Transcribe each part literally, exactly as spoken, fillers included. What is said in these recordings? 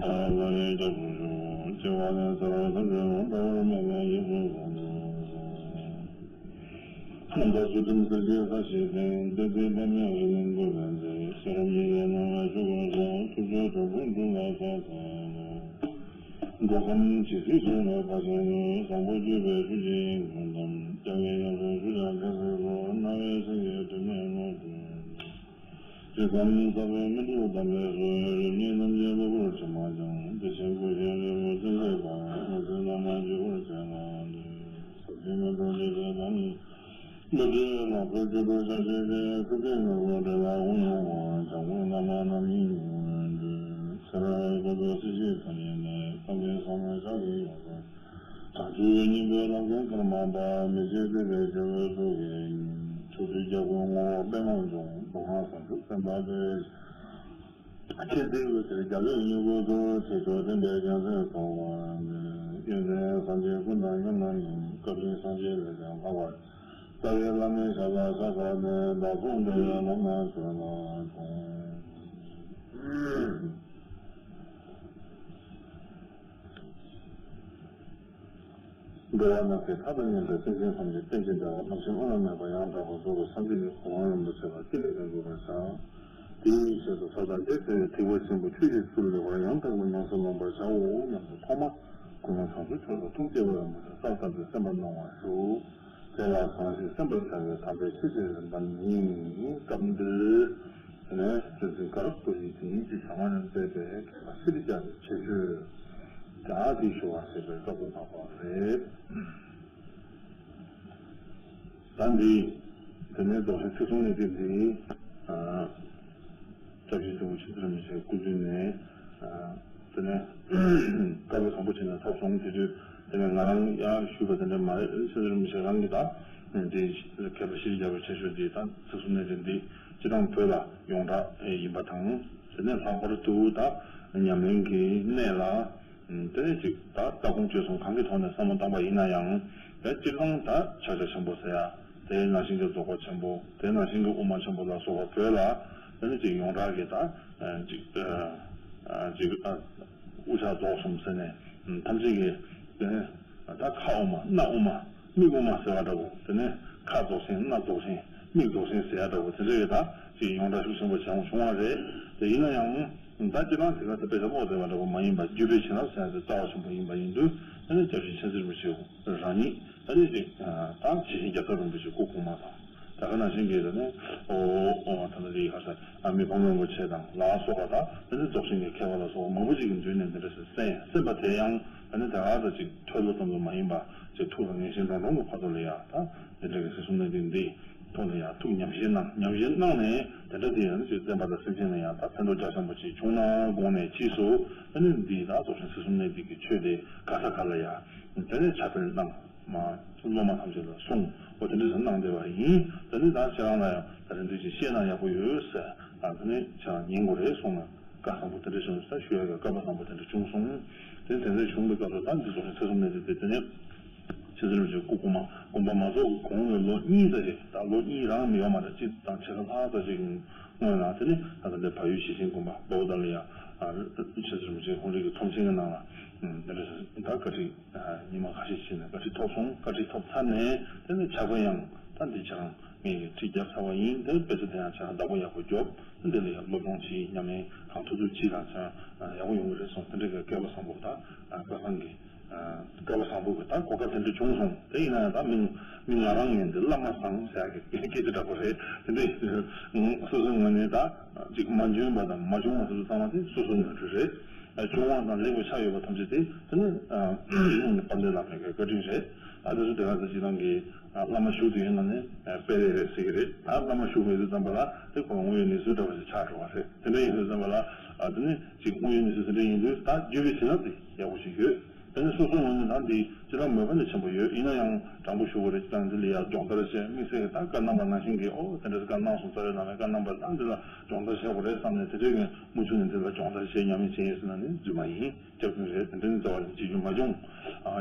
ལ་ལ་ཡི་སྐྱབས་སུ་མཆིའོ། སྐྱེ་བ་ནས་ཚེ་རབས་ཐམས་ཅད་འགྲོ་བ་མེད་པའི་སྐྱབས་སུ་མཆིའོ། ད་ཚུལ་ཁྲིམས་སྲིད་ཞིའི་ས་གཞི་སྟེང་། བདུད་རྩི་པདྨའི་རི་ནི་འབུར་བའི་རྩེ། ཤེས་རབ་ཉི་ཟེར་སྣང་བའི་ཆོས་འཁོར་སོགས། ཐུགས་རྗེའི་དྲིལ་བུ་འབྲུ་ལ་ཕྱག་འཚལ་ལོ། འགྲོ་ཁམས་ཇི་སྲིད་འཁྱིལ་བའི་བར་ཆད་ནི། བཟང་པོ་སྤྱོད་པའི་ཆུ་སྐྱེས་ཡིན་ཀུན་ཏམ། སྐྱབས་ཀྱི་སྐྱབས་སུ་མཆི་བྱ་མཁས་བཙུན་ཚོ། རྣ་བའི་སེང་གེའི་དྲི་མས་ནོར་བུ། ཇི་ཙམ་ཟབ་པའི་སྨིན་དྲུག་དམ་པའི་སྲོལ། རིམ་གཉིས་རྣམ་བསྒྱིངས་གློ་བུར་མཆི་མ་འགྱངས། བདེ་ཆེན་སྐུ་བཞིའི་རིལ་བུ་བཙན་ཚེགས་པ། འོད་ཟེར་རྣམ་པར་བསྒྱིངས་པར་བྱས་ལ་འདུད། ཟབ་ཆོས་སྨིན་གྲོལ་ལེགས་བཤད་དང་། བློ་གྲོས་ལོངས་སྤྱོད་སྤྱོད་དུ་ཤར་ཕྱིན་ཏེ། ཐུགས་བསྐྱེད་ནོར་བུ་འདྲེན་ལ་དབུགས་དབྱུང་བ། བྱམས་མགོན་བླ་མ་རྣམ་གཉིས་སྙིང་པོའི་མགྲོན། ཚེ་རབས་ཀུན་ཏུ་སྲིད་ཞིའི་མཐའ་ཡས་ནས། སྐལ་ལྡན་བཟང་པོའི་ཕྱག་གིས་ཡོངས་སུ། བྱང་ཆུབ་སྙིང་པོའི་ལམ་མཁན་ཀརྨ་པ། མི་ཕྱེད་སྤྲུལ་པའི་ཇོ་བོའི་གཙུག་གི་ཉི་མ། ཕྱོགས་དུས་རྒྱལ་ཀུན་ངོ་བོ་པདྨ་འབྱུང་། མདོ་སྔགས་བྱང་ཆུབ་སེམས་དཔའ་སྟེ། ཁྱེད་ཚེ་འོད་ཟེར་རྒྱ་ལོའི་མྱུ་གུ་ཚུལ། ཁྱེད་མཆོག་བསྟན་པའི་རྒྱལ་མཚན་ཚོགས་པར་མཛོད། ཡོན་ཏན་སངས་རྒྱས་ཀུན་དང་མཉམ་ན་ཡང་། བཀའ་དྲིན་སངས་རྒྱས་ལས་ཀྱང་ལྷག་པར། རྩ་བའི་བླ་མའི་ཞབས་ལ་ཕྱག་འཚལ་ནས། བདག་སོགས་འགྲོ་བའི་ལམ་སྣ་ཐོས་ལ་གསོལ། འགྲོ་བ་ནམ་མཁའི་མཐའ་དང་མཉམ་པའི་སེམས་ཅན་ཐམས་ཅད་རྟེན་ཅིང་འབྲེལ་བ་རྣམ་མཁྱེན་བླ་ན་མེད་པ་ཡང་དག་པར་རྫོགས་པའི་སངས་རྒྱས་ཀྱི་གོ་འཕང་རིན་པོ་ཆེ་ལ་ཐིག་ལེ་ལྡན་དགོས་པར་བྱ། དེའི་ཆེད་དུ་ཐོག་མཐའ་བརྒྱད་ཁྲི་བའི་ཐིགས་པ་ཆེན་པོ་ཆོས་ཀྱི་ཚུལ་ལེགས་པར་ཡང་དག་པར་ཉམས་སུ་ལོངས་པར་བྱའོ་སྙམ་དུ་ཐོག་མར་གུས་མོ་བྱང་ཆུབ་མཆོག་ཏུ་ཐུགས་བསྐྱེད་པ་རིན་པོ་ཆེ་བསྩལ་བསྩལ་ཏེ་སེམས་པ་གནང་བར་ཞུ། དེ་ལ་གང་ཞིག་སེམས་པར་བྱ་བའི་དམ་པའི་ཆོས་ཀྱི་རིམ་པ་ནི། སྐབས་འདིར། དེ་ནས་བརྩོན་འགྲུས་དཀར་པོ་ཡི་དེ་ཉིད་ཀྱི་ཞག་མ་ནས་མཛད་པའི་མཁས་པ་ཤེས་རིག་རྒྱ་མཚོའི་ཁྱད་ཆོས་ཀྱང་འདི་ཞུ་བ་ཞེས་པའི་སྐབས་སུ་བབས་པ་རེད། ད་འདི་དེ་ནས་རྫོགས་ཆེན་ཚིག་གསུམ་གནད་བརྡེགས་འདི། སྐྱབས་རྗེ་ཆེན་པོ་མཁྱེན་བརྩེ་རིན་པོ་ཆེའི་སྐུ་མདུན་ནས། དེ་ནས་བཀའ་སློབ་དང་པོ་བྱས་ནས་ཐོབ་སོང་། དེ་དུས་དེ་ནས་ང་རང་ཡང་ཞུས་པ་དེ་འདྲ་མ་རེད། མཁྱེན་བརྩེ་རིན་པོ་ཆེ་རང་གིས་ད་འདི་མཁས་པ་ཤེས་རིག་རྒྱ་མཚོའི་ཁྱད་ཆོས་འདི་ད་ཚིག་གསུམ་གནད་བརྡེགས་འདི་སྤྱིར་བཏང་བོད་ལ་ཡོངས་གྲགས་ཡིན་པ་དང་། དེ་ནས་ལྷག་པར་དུ་ད་ཉམས་ལེན་གྱི་གནས་ལ། དེ་ནས་ཅིག་ད་ལྟ་དགོངས་སྤྱོད་གསུམ་གང་གི་ཐོག་ནས་བསམ་བློ་བཏང་པ་ཡིན་ན་ཡང་། དེ་སྤྱིར་བཏང་ད་ཕྱག་རྒྱ་ཆེན་པོ་ཟེར་ཡ། དེ་ནང་བཞིན་གྱི་རྫོགས་པ་ཆེན་པོ། དེ་ནང་བཞིན་གྱི་དབུ་མ་ཆེན་པོ་ལ་སོགས་པ་བོད་ལ་དེ་ནས་ཅིག་ཡོངས་གྲགས་ཀྱི་ད་ཅིག་ཅིག་དབུ་ཕྱག་རྫོགས་གསུམ་ཟེར་ནས་ཐམས་ཅད་ཀྱི་དེ་ནས་ད་ཁ་དབུ་མ་སྣ་དབུ་མ། མིག་དབུ་མ་ཟེར་བ་འདྲ་བོ། དེ་ནས་ཁ་རྫོགས་ཆེན། སྣ་རྫོགས་ཆེན། མིག་རྫོགས་ཆེན་ཟེར་ཡ་འདྲ་བོ། དེ་འདྲ་ཡོད་ད་ཅིག་ཡོངས་གྲགས་ཤུགས་ཆེན་པོ་བྱུང་བྱུང་བ་རེད། དེ་ཡིན་ན་ཡང་ད་སྤྱིར་བཏང་དེ་ག་དེ་དཔེ་ཆ་ཀློག་བསྡད་པ་འདྲ་བོ་མ་ཡིན་པ། བརྒྱུད་པའི་བྱིན་རླབས་ཟེར་ཡ་དེ་རྩ་བ་ཆེན་པོ་ཡིན་པ་ཡིན་དུས། དེ་ནས་སྐྱབས་རྗེ་མཁྱེན་བརྩེ་རིན་པོ་ཆེ་རང་ཉིད་དེ་ནས་ཅིག་ད་ཇི་བཞིན་རྒྱལ་ཚབ་རིན་པོ་ཆེ་སྐུ་གོང་མ་དང་། ད་ག་ནང་བཞིན་གྱི་དེ་ནས་ཨོ་ཨོ་ད་ནི་ལི་ཧ་ས་མི་ཕམ་རིན་པོ་ཆེ་དང་ལ་སོགས་པ་དང་། དེ་ནས་རྫོགས་ཆེན་གྱི་མཁས་པ་ལ་སོགས་པ་མང་པོ་ཅིག་གིས་མདུན་ནས་འདི་འདྲ་ཞིག་གསན། གསན་པ་དེ་ཡང་ད་ནི་དེ་ག་ད་ཅིག་མཐོལ་ལོ་ཙམ་དུ་མ་ཡིན་པ། ཅིག་ཐུགས་ལ་ངེས་ཤེས་འདྲོངས་འདྲོངས་ཀྱི་བར་དུ་ལ་ཡ་ད་དེ་འདྲ་གི་ཚིག་གསུམ་གནད་བརྡེགས་འདི་ཐོག་ནས་ཡ་ཐུགས་ཉམས་བཞེས་གནང་། ཉམས་བཞེས་གནང་ནས་དེ་འདྲ་དེ་ཡང་ཅིག་བསྟན་པ་དང་སེམས་ཅན་ལ་ཡང་ད་ཕན་ཐོགས་རྒྱ་ཆེན་པོ་ཅིག་བྱུང་ན་དགོངས་ནས། ཕྱིས་སུ་ཨ་ནི་འདི་ད་རྫོགས་ཆེན་ཚིག་གསུམ་གནད་བརྡེགས་ཀྱི་ཆོས་དེ་ག་ས་ག་ལ་ཡ་དེ་ནས་ཁྱབ་སྤེལ་གནང་། མ་སློབ་མ་ཐམས་ཅད་ལ་གསུངས། འོ་དེ་འདྲ་ཞིག་གནང་བསྡད་པ་ཡིན། དེ་ནས་ད་ཁྱེད་རང་ལ་ཡང་ད་རེས་འདི་ཅིག་བཤད་ན་ཡག་པོ་ཡོད་ཟེར། ཨ་དེ་ནས་ཁྱེད་རང་ཉན་དགོས་རེད་གསུངས་ན། བཀའ་བཟང་པོ་དེ་འདྲ་བྱུང་ས་ཞུ་ཡ་གི་བཀའ་པ་བཟང་པོ་དེ་འདྲ་བྱུང་སོང་། དེ་དེ་འདྲ་བྱུང་བའི་སྐབས་སུ་ད་འདི་ཚོ་ཚེ་གསུམ་གནད་བརྡེགས་དེ་དེ་ནས་ཆེ་ཟེར་བ་ཞིག་སྐུ་གོང་མ་དགོངས་པ་མ་རྫོགས་ཀྱི་གོང་གི་ལོ་གཉིས་ཙམ་ཞིག་ད་ལོ་གཉིས་རང་མི་ཡོང་མ་རེད། གཅིག་དང་ཕྱེད་ཀ་ལྷག་ཙམ་ཞིག་སྔོན་ལ། དེ་ནས་ད་ལྟ་འདི་བལ་ཡུལ་ཞེ་ཆེན་དགོན་པ་བྷོ་དྷ་ལ་ཡ་ཆེ་ཟེར་བ་ཞིག་ཧོང་རི་གི་ཚོམས་ཆེན་གྱི་ནང་ལ་དེ་འདྲ་ཞིག་ད་བཀའ་ཁྲིད་ཉི་མ་ཁ་ཤས་ཕྱིན་ནས་བཀའ་ཁྲིད་ཐོབ་སོང་། བཀའ་ཁྲིད་ཐོབ་ཚར་ནས་དེ་ནས་ཕྱག་དཔེ་ཡང་ད་འདི་ཁྱེད་རང་ངས་ཁྲིད་བརྒྱབ་ཚར་བ་ཡིན། དེ་དཔེ་ཆ་དེ་ཡང་ཁྱེད་རང་བདག་པོ་ཡག་པོ་རྒྱོབ། འདི་ལ་ཡང་སློབ་སྦྱོང་བྱེད། ཉམས་ལེན་གང་ཐུབ་ཐུབ་བྱེད་དང་། ཁྱེད་རང་ཡག་པོ་ཡོང་གི་རེད་གསུངས། དེ་འདྲ་གི་སྐལ་བ་བཟང་པོ་ད་བཀའ་བཟང་གི་བཀའ་བཟང་པོ་གི་ད་གོ་སྐབས་དེ་འདྲ་བྱུང་སོང་། དེ་ཡིན་ན་ཡང་ད་མི་མི་ང་རང་ངས་འདི་བླ་མ་བཟང་ཟེར་ཡག་གི་སྐད་ཆ་འདྲ་པོ་རེད། དེ་འདྲ་སོ་སོའི་ངོས་ནས་ད་ཅིག་མ་འཇོན་པ་དང་མ་བྱུང་བ་སོ་སོ་ཚང་མ་དེ་སོ་སོའི་ནོར་འཁྲུལ་རེད། བྱུང་བ་དང་ལེགས་པའི་ཆ་ཡོད་པ་ཐམས་ཅད་དེ་དེ་ནི་དཔལ་ལྡན་བླ་མའི་བཀའ་དྲིན་རེད། ད་དེ་ཚོ་དེ་ག་ཚོད་ཅིག་རང་གི་བླ་མ་བཞུགས་དུས་ཡིན་ན་ནི་དཔེ་རེ་རེ་ཟེར་གི་རེད། ད་བླ་མ་བཞུགས་མེད་དུས་ཙམ་པ་ལ་དེ་ཁོ་དངོས་ཡོད་གནས་ཚུལ་འདྲ་བ་ཞིག་ཆགས་འགྲོ་བ་རེད། དེ་འདྲ་ཡིན་དུས་ཙམ་པ་ལ་དེ་ནི་ཅིག་དངོས་ཡོད་གནས་ཚུལ་དེ་འདྲ་ཡིན་དུས་ད་བརྒྱུད་པའི་བྱིན་རླབས་དེ་ཡག་པོ་ཞིག་ཡོད། དེ་ནི་སོ་སོའི་ངོས་ནས་ད་འདི་སྤྱིར་བཏང་མོས་པ་ནི་ཆེན་པོ་ཡོད། ཡིན་ན་ཡང་དྲང་པོ་ཞུ་དགོས་རེད། སྤྱིར་བཏང་འདི་ལ་ཡ་སྦྱོང་བརྡར་བྱས། དམིགས་བསལ་གྱི་ད་བཀའ་གནང་བ་ནང་བཞིན་གྱི་ཨོ་དེ་འདྲ་བཀའ་གནང་སོང་། རྩ་བའི་བླ་མའི་བཀའ་གནང་བ་ད་འདི་ལ་སྦྱོང་བརྡར་བྱེད་དགོས་རེད་བསམ་ནས་དེ་འདྲའི་གི་མུ་མཐུད་ནས་འདི་ལ་སྦྱོང་བརྡར་བྱས་ཉམས་ལེན་བྱས་ཡིན་ཟེར་ན་ནི་རྫུན་མ་ཡིན། སྐྱབས་མགོན་རེད། དེ་འདྲ་ནི་རྩ་བ་ནས་བྱེད་རྒྱུ་མ་བྱུང་།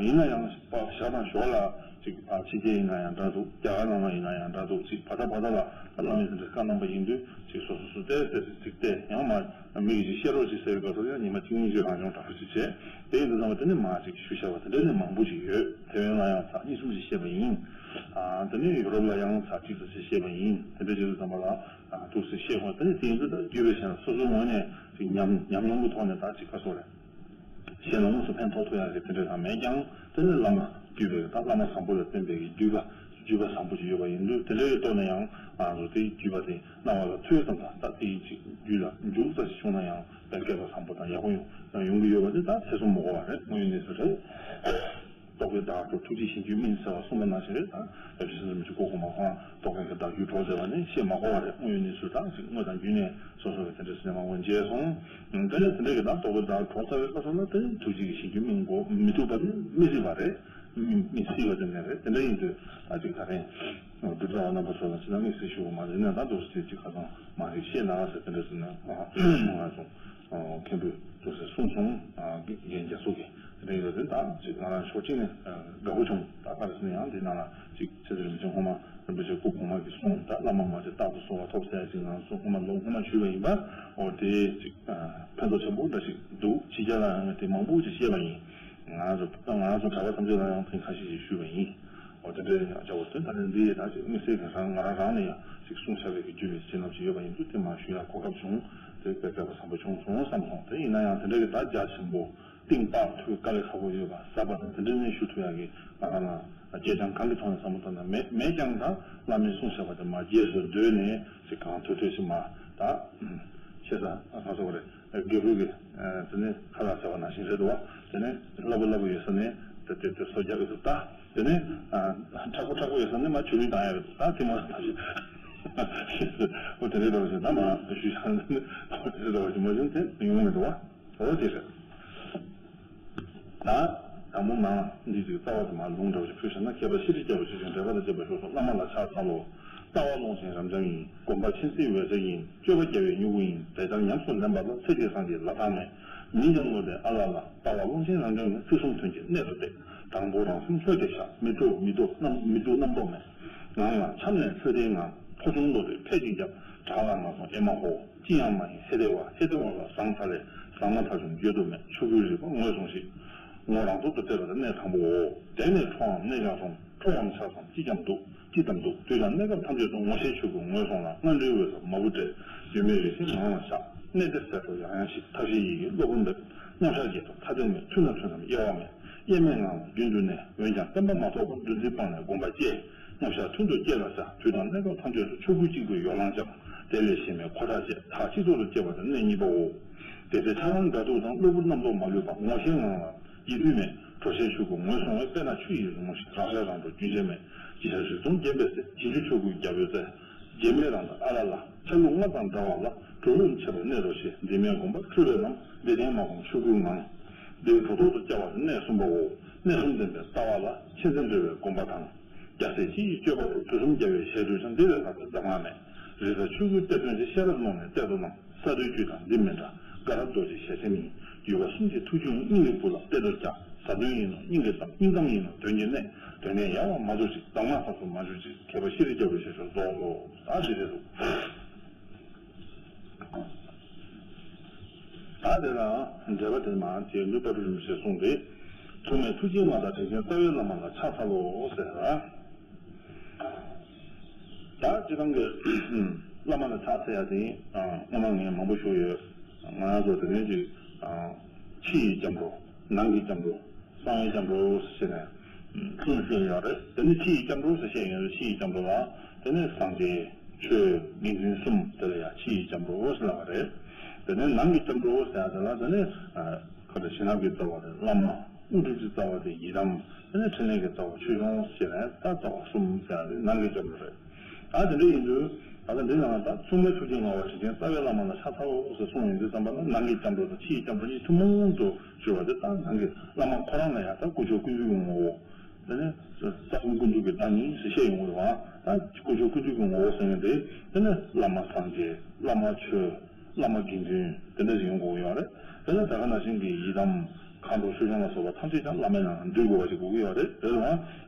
ཡིན་ན་ཡང་ཞག་དང་ཞོར་ལ་ཅིག་ཕྱི་རྒྱལ་ཡིན་ན་ཡང་འདྲ་འདུག་རྒྱ་གར་ནང་ལ་ཡིན་ན་ཡང་འདྲ་འདུག་ཅིག་བར་ཐག་བར་ཐག་ལ་བླ་མས་དེ་འདྲ་བཀའ་གནང་པ་ཡིན་དུས་ཅིག་སོ་སོ་སོ་བལྟས་བལྟས་ཚིག་བལྟས་ཡང་མ་ མི་གིས་ཅིག་བཤད་རོགས་ཅིག་ཟེར་བའི་སྐབས་སུ་ཡང་ཉི་མ་གཅིག་གཉིས་ཅིག་རང་སྦྱོང་འདྲ་པོ་ཅིག་བྱས། དེ་ཡིན་དུས་ཙམ་པ་དེ་ནས་མར་ཅིག་ཞུ་བྱ་བ་དེ་འདྲ་ནི་མང་པོ་ཅིག་ཡོད། ཐེ་ཝན་ལ་ཡང་ཚར་གཉིས་གསུམ་ཅིག་བཤད་པ་ཡིན། ཨ། དེ་ནས་ཡུ་རོབ་ལ་ཡང་ཚར་གཅིག་ཙམ་ཅིག་བཤད་པ་ཡིན། དེ་འདྲ་བྱེད་དུས་ཙམ་པ་ལ། ཨ། ཐུགས་སུ་བཤད་དགོས། དེ་ནས་དེ་ཡིན་དུས་ད་བརྒྱུད་པའི་ཞལ་སོ་སོའི་ངོས་ནས་ཅིག་ཉམས་ཉམས་མྱོང་གི་ཐོག་ནས་ད་ཅིག་ག་སོགས་རེད། གཞན་ལ་དངོས་སུ་ཕན་ཐོགས་ཐུབ་ཡག་གི་དེ་འདྲ་གང་མེད་ཀྱང་། དེ་ནི་བླ་མ་བརྒྱུད་པའི་ད་བླ་མ་བཟང་པོ་ལ་བསྟེན་པའི་གི་བརྒྱུད་པ་བརྒྱུད་པ་བཟང་པོ་ཅིག་ཡོད་པ་ཡིན་དུས། དེ་འདྲའི་ཐོག་ནས་ཡང་ང་ཚོ་དེའི་བརྒྱུད་པ་དེ་རྣ་བ་ལ་ཐོས་ཙམ་དང་། ད་དེའི་ཅིག་རྒྱུད་ལ་འཇུག་ཙམ་ཞིག་བྱུང་ན་ཡང་དཔེ་སྐལ་པ་བཟང་པོ་དང་ཡག་པོ་ཡོང་ཡོང་གི་ཡོད་པ་དེ་ད་ཐེ་ཚོམ་མ་དགོས་པ་རེད། དངོས་ཡོད་གནས་ཚུལ་རེད། རྟོག་གེའི་བདག་གྲོགས་ཐུགས་རྗེས་གཞན་རྒྱུད་སྨིན་ཟེར་བ་གསུངས་པ་ནང་བཞིན་རེད། ད་ཡབ་རྗེ་བཙུན་མི་ཆོས་སྐུ་གོང་མ་ཁོང་རྟོག་གེ་གི་བདག་རྒྱུད་གྲོགས་ཟེར་བ་ནི་བཤད་མ་དགོས་པ་རེད། དངོས་ཡོད་གནས་ཚུལ་དང་ཅིག་དངོས་དང་བརྒྱུད་ནས་སོ་སོ་གི་དེ་འདྲ་ཟེར་ནས་མང་པོ་མཇལ་སོང་། དེ་ནས་དེ་འདྲ་གི་ད་རྟོག་གེ་བདག་གྲོགས་ཟེར་བའི་སྐབས་སུ་ལ་དེ་ཐུགས་རྗེས་གཞན་རྒྱུད་སྨིན་དགོས་མི་ཐུབ་པ་དེ་མི་སྲིད་པ་རེད། མི་མི་སྲིད་པ་དེ་ནས་རེད། དེ་འདྲ་ཡིན་དུས་ད་ཅིག་ད་རེས་བདུད་ཚང་བ་རྣམ་པ་ཚོ་ལ་ཅི་ལ་དམིགས་བསལ་ཞུ་དགོས་མ་རེད། ན་ད་འདུག་སེ་ཅིག་ཁ་སང་མ་རེད་བཤད་ན་ཟེར་དེ་འདྲ་ཟེར་ན་ང་ཚོ། མཁན་པོས་ཅུང་ཟད་གསུངས་སོང་། རྒན་རྒྱ་མཚོ་གིས་དེ་འདྲ་ཡོད་ཟེར། ད་ཅིག་ང་རང་ཕྱོགས་གཅིག་ནས་དགའ་པོ་བྱུང་། ད་ག་རེ་ཟེར་ན་ཡང་འདི་ནང་ལ་ཅིག་ཆེ་ཚེ་རིན་པོ་ཆེ་སྔོན་མ་རིན་པོ་ཆེ་སྐུ་གོང་མ་གིས་གསུངས། ད་བླ་མ་མ་བྱོན་རྟག་ཏུ་གསོལ་བ་ཐོབ་ཟེར་ཅིག་ང་ཚོ་སྔོན་མ་ལོ་སྔོན་མ་ཞུས་པ་ཡིན་པ། འོ་དེ་ཅིག་ཕན་ཐོགས་ཆེན་པོ་འདྲ་ཞིག་འདུག་ཕྱི་རྒྱལ་ལ་ཡང་དེ་མང་པོ་ཅིག་བཤད་པ་ཡིན། ང་ཚོ་ད་ང་ཚོ་གྲྭ་པ་ཐམས་ཅད་ལ་ཡང་ཐེངས་ཁ་ཤས་ཤིག་ཞུས་པ་ཡིན། འོ་དེ་འདྲའི་ཡང་བྱ་བ་དོན་དག་ནི་འདི་ཡི་ད་ཅིག་དམིགས་བསལ་གྱི་རང་ང་རང་རང་ནས་ཡང་ཅིག་གསུང་བྱ་བའི་གི་རྒྱུད་པའི་བྱིན་རླབས་ཅིག་ཡོད་པ་ཡིན་དུས། དེ་མ་ཞུ་ཡང་གོ་སྐབས་བྱུང་། དེ་དཔེ་སྐལ་པ་བཟང་པོ་བྱུང་སོང་བསམ་སོང་། དེ་ཡིན་ན་ཡང་དེ་འདྲ་གི་ད་རྒྱ་ཆེན་པོ་གཏིང་དཔག་ཐུབ་དཀའ་ལས་ཁག་པོ་ཡོད་པ་ཟབ་པ་དང་དེ་འདྲ་ནས་ཞུ་ཐུབ་ཡག་གི་ང་རང་ལ་སྐྱེས་ཀྱང་གང་གི་ཐོག་ནས་བསམ་བློ་བཏང་ན་མེད། མེད་ཀྱང་ད་བླ་མའི་གསུང་བྱ་བ་དེ་མ་རྗེས་སུ་ཟློས་ནས་ཅིག་གང་ཐུབ་ཐུབ་ཞིག་མ་ད་ཤེས་ས་ག་སོགས་རེད། དགེ་བསྐོས་ཀྱི་དེ་ནས་ཁ་ལག་ཟེར་བ་ནང་བཞིན་རེད་འདུག་བ། དེ་ནས་སླ་པོ་སླ་པོ་ཡོད་ས་ནས་དེ་དེ་དེ་སོ་རྒྱག་གི་འདུག་ད་དེ་ནས་མཁྲེགས་པོ་མཁྲེགས་པོ་ཡོད་ས་ནས་མ་ཆུ་ལུད་བཏང་ཡ་རེད་འདུག་ད་དེ་མ་ད་ཞིག་འོ་དེ་རེད་འདྲ་བ་ཞིག་ད་མ་ཞུས་ཤག་དེ་རེད་འདྲ་བ་ཞིག་མ་བྱུང་དེ་ཡོང་མི་འདུག་བ། འོ་དེ་རེད། ད་དང་པོ་མ་འདི་ཅིག་རྩ་བ་དུ་མ་ལུང་འདྲ་བ་ཞིག་ཕུལ་བཞག་ན། མཁས་པ་ཤེས་རིག་རྒྱལ་པོ་ཆོས་སྐྱོང་འགྲེལ་པ་དང་བཅས་པ་ཞུགས་སོ། བླ་མ་ལ་ཕྱག་འཚལ་ལོ། ལྟ་བ་ཀློང་ཆེན་རབ་འབྱམས་ཡིན། སྒོམ་པ་མཁྱེན་བརྩེའི་འོད་ཟེར་ཡིན། སྤྱོད་པ་རྒྱལ་བའི་སྨྱུ་གུ་ཡིན། དེ་ལྟར་ཉམས་སུ་ལེན་པ་ལ། ཚེ་འདིར་སངས་རྒྱས་ལ་དྭགས་མེད། མིན་ཀྱང་བློ་ལྡན་ཨ་ལ་ལ། ལྟ་བ་ཀློང་ཆེན་རབ་འབྱམས་ནི། ཚུལ་གསུམ་དོན་གྱི་གནད་དུ་བསྡད། དང་པོ་རང་སེམས་ལྷོད་དེ་བཞག་མི་སྤྲོ་མི་སྡུག་རྣམ་མི་སྡུག་རྣམ་རྟོག་མེད། ངང་ལ་འཆམ་ནས་ལྷོད་དེའི་ངང་། ཕོ་ཆུང་བློ་གྲོས་ཕལ་གཅིག་རྒྱབ། བྲག་ལ་ང་སོང་ཨེ་མ་ཧོ། ཅི་ཡང་མ་ཡིན་ཧེ་དེ་བ་ཧེ་དེ་བ་ལ་ཟང་ཚ་ལེ། ཟང་མ་ཐག་ཆོད་བརྗོད་དུ་མེད། ཆོས་སྐུའི་རིག་པ་ངོས་བཟུང་ཞིག་ངོ་རང་ཐོག་ཏུ་གཏད་པ་དེ་གནད་དང་པོའོ། དེ་ནས་ཁྲོའམ་གནས་ཀྱང་སོང་། ཁྲོའམ་ཆགས་སམ་ཅི་ཀྱང་འདུག་ཅི་ཙམ་འདུག་དུས་དང་གནས་སྐབས་ཐམས་ཅད་དུ་ངོ་ཤེས་ཆོས་སྐུ་ངོས་བཟུང་ལ། སྔོན་འགྲོའི་འོད་ཟེར་མ་བུ་སྤྲད། ཡུལ་མེད་རེ་ཞིག་ངང་ལ་བཞག་གནས་འདིར་གསལ་སྒྲོག་ཡང་ཡང་ཞིག་ཐབས་ཤེས་ཡི་གེ་སློབ་དཔོན་འབེབས། མཉམ་བཞག་རྒྱས་པ་ཐ་དད་མེད། ཐུན་མཐར་ཐུན་མཚམས་དབྱེ་བ་མེད། དབྱེར་མེད་ངང་ལ་རྒྱུན་དུ་གནས། འོན་ཀྱང་བརྟན་པ་མ་ཐོབ་པར་འདུ་འཛི་སྤངས་ནས་སྒོམ་པ་བསྐྱེད། མཉམ་བཞག་ཐུན་དུ་བསྐྱེད་ལ་བྱ། དུས་དང་གནས་སྐབས་ཐམས་ཅད་དུ་ཆོས་སྐུ་གཅིག་པུས་ཡོ་ལང་སྦྱང་། དེ་ལས་གཞན་མེད་འཁོར་ཐག་བཅད། ཐག་གཅིག་ཏུ་བཅད་པ་དེ་གནད་གཉིས་པའོ། དེ་ཚེ་ཆགས་སྡང་དགའ་སྡུག་དང་གློ་བུར་རྣམ་རྟོག་མ་ལུས་པ། ངོ་ཤེས་ངང་ལ་ཡིད་མཐུན་མེད། གྲོལ་བྱེད་ཆོས་སྐུ་ངོས་བཟུང་བས། དཔེར་ན་ཆུ་ཡི་རི་མོ་བཞིན། རང་ཤར་རང་གྲོལ་རྒྱུན་ཆད་མེད། ཇི་ལྟར་རིག་སྟོང་རྒྱན་པའི་ཚེ། རྗེས་འཇུག་ཆོས་སྐུའི་རྒྱལ་པོའི་རྩལ། རྗེས་མེད་རང་དང་ཨ་ལ་ལ། ཆ་ལུགས་སྔར་དང་འདྲ་བ་ལ། གྲོལ་ལུགས་འཆད་པ་གནད་དུ་བྱས། འདི་མེད་སྒོམ་པ་འཁྲུལ་པའི་ལམ། འདི་ལྡན་མ་སྒོམ་ཆོས་སྐུའི་ངང་། འདིར་གྲོལ་ཐོག་ཏུ་བཅའ་བ་དེ་གནད་གསུམ་པའོ། གནད་གསུམ་ལྡན་པའི་ལྟ་བ་ལ། མཁྱེན་བརྩེ་འདྲེས་པའི་སྒོམ་པ་དང་། རྒྱལ་སྲས་སྤྱི་ཡི་སྤྱོད་པ་དང་། དུས་གསུམ་རྒྱལ་བའི་ཞལ་དུ་བཞག་འདི་ལས་ལྷག་པའི་གདམས་ངག་མེད། རིག་གསར་ཆོས་སྐུའི་གཏེར་སྟོན་ཆེ། ཤེས་རབ་ཀློང་ནས་གཏེར་དུ་བླངས། ས་རྡུལ་རྒྱུད་དང་འདི་མི་འདྲ། དགའ་རབ་རྡོ་རྗེ་ཞལ་ཆེམས་ཡིན། འཇུག་པ་གསུམ་གྱི་ཐུགས་རྒྱུད་སྙིང་གི་བུ་ལ་གཏེར་དུ་བཅའ། ཟབ་དོན་ཡིན་ནོ་སྙིང་གི་གཏམ། སྙིང་གཏམ་ཡིན་ནོ་དོན་གྱི་གནད། དོན་གནད་ཡལ་བར་མ་དོར་ཅིག་གདམས་ངག་ཐབས་སུ་མ་གྱུར་ཅིག་མཁས་པ་ཤེས་རིག་རྒྱལ་པོའི་ཞལ་ཆེམས་རྫོགས་སོ། ད་འདི་རེད་འདུག་ད་དེ་ལ་འགྲེལ་པ་དེ་མར་རྗེ་བློན་དཔལ་སྤྲུལ་རིན་པོ་ཆེས་གསུངས་ཏེ། ཐུགས་སྨོན་ཐུགས་རྗེའི་མངའ་བདག་དྲིན་ཅན་རྩ་བའི་བླ་མ་ལ་ཕྱག་འཚལ་ལོ་ཟེར་བ། ད་སྤྱིར་བཏང་གི་བླ་མ་ལ་ཕྱག་འཚལ་ཡ་དེ་སྔོན་མ་ངས་མང་པོ་ཞུས་ཡོད། ང་རང་ཚོ་དེ་ནས་ཅིག་ཕྱི་ཡི་སྐྱབས་འགྲོ། ནང་གི་སྐྱབས་འགྲོ། གསང་བའི་སྐྱབས་འགྲོ་ཟེར་ནས་གསུམ་བཤད་ཡོད་རེད། དེ་ནས་ཕྱི་ཡི་སྐྱབས་འགྲོ་ཟེར་བཤད་ཡོད་རེད། ཕྱི་ཡི་སྐྱབས་འགྲོ་ལ་དེ་ནས་སངས་རྒྱས། ཆོས། དགེ་འདུན་གསུམ་དེ་ལ་ཡང་ཕྱི་ཡི་སྐྱབས་འགྲོ་ཟེར་ལབ་པ་རེད། དེ་ནས་ནང་གི་སྐྱབས་འགྲོ་ཟེར་ཡ་དེ་ལ་དེ་ནས་ཁ་ཏ་བྱིན་རླབས་ཀྱི་རྩ་བ་དེ་བླ་མ། དངོས་གྲུབ་ཀྱི་རྩ་བ་དེ་ཡི་དམ། དེ་ནས་ཕྲིན་ལས་ཀྱི་རྩ་བ་ཆོས་སྐྱོང་ཟེར་ནས་ད་རྩ་བ་གསུམ་ཟེར་ཡ་དེ་ནང་གི་སྐྱབས་འགྲོ་རེད། ད་དེ་འདྲ་ཡིན་དུས་ད་ལྟ་འདི་ནང་ད་ཐུགས་སྨོན་ཐུགས་རྗེའི་མངའ་བདག་དྲིན་ཅན་རྩ་བའི་བླ་མ་ལ་ཕྱག་འཚལ་ལོ་ཟེར་གསུངས་ཡོང་དུས་ཙམ་པ་ན། ནང་གི་སྐྱབས་འགྲོ་དང་ཕྱི་ཡི་སྐྱབས་འགྲོ་གཉིས་ཐུན་མོང་དུ་ཞུ་བ་དེ། ད་ནང་གི་བླ་མ་ཁོ་རང་ལ་ཡང་ད་དཀོན་མཆོག་ཀུན་འདུས་ཀྱི་ངོ་བོ། དེ་ནས་ས་ཀུན་ཀུན་འདུས་ཀྱི་བདག་ཉིད་ཟེར་བཤད་ཡོང་གི་རེད་བ། ད་དཀོན་མཆོག་ཀུན་འདུས་ཀྱི་ངོ་བོ་ཟེར་མཁན་དེ་དེ་ནས་བླ་མ་སངས་རྒྱས། བླ་མ་ཆོས། བླ་མ་དགེ་འདུན། དེ་འདྲ་ཞིག་ཡོང་དགོས་ཡོད་རེད། དེ་ནས་ད་ག་ནང་བཞིན་གྱི་ཡི་དམ་མཁའ་འགྲོ་ཆོས་སྐྱོང་ལ་སོགས་པ་ཐམས་ཅད་ཀྱང་བླ་མའི་ནང་ན་འདུས་དགོས་པ་ཞིག་དགོས་ཀྱི་ཡོད་རེད། དེ་ལ་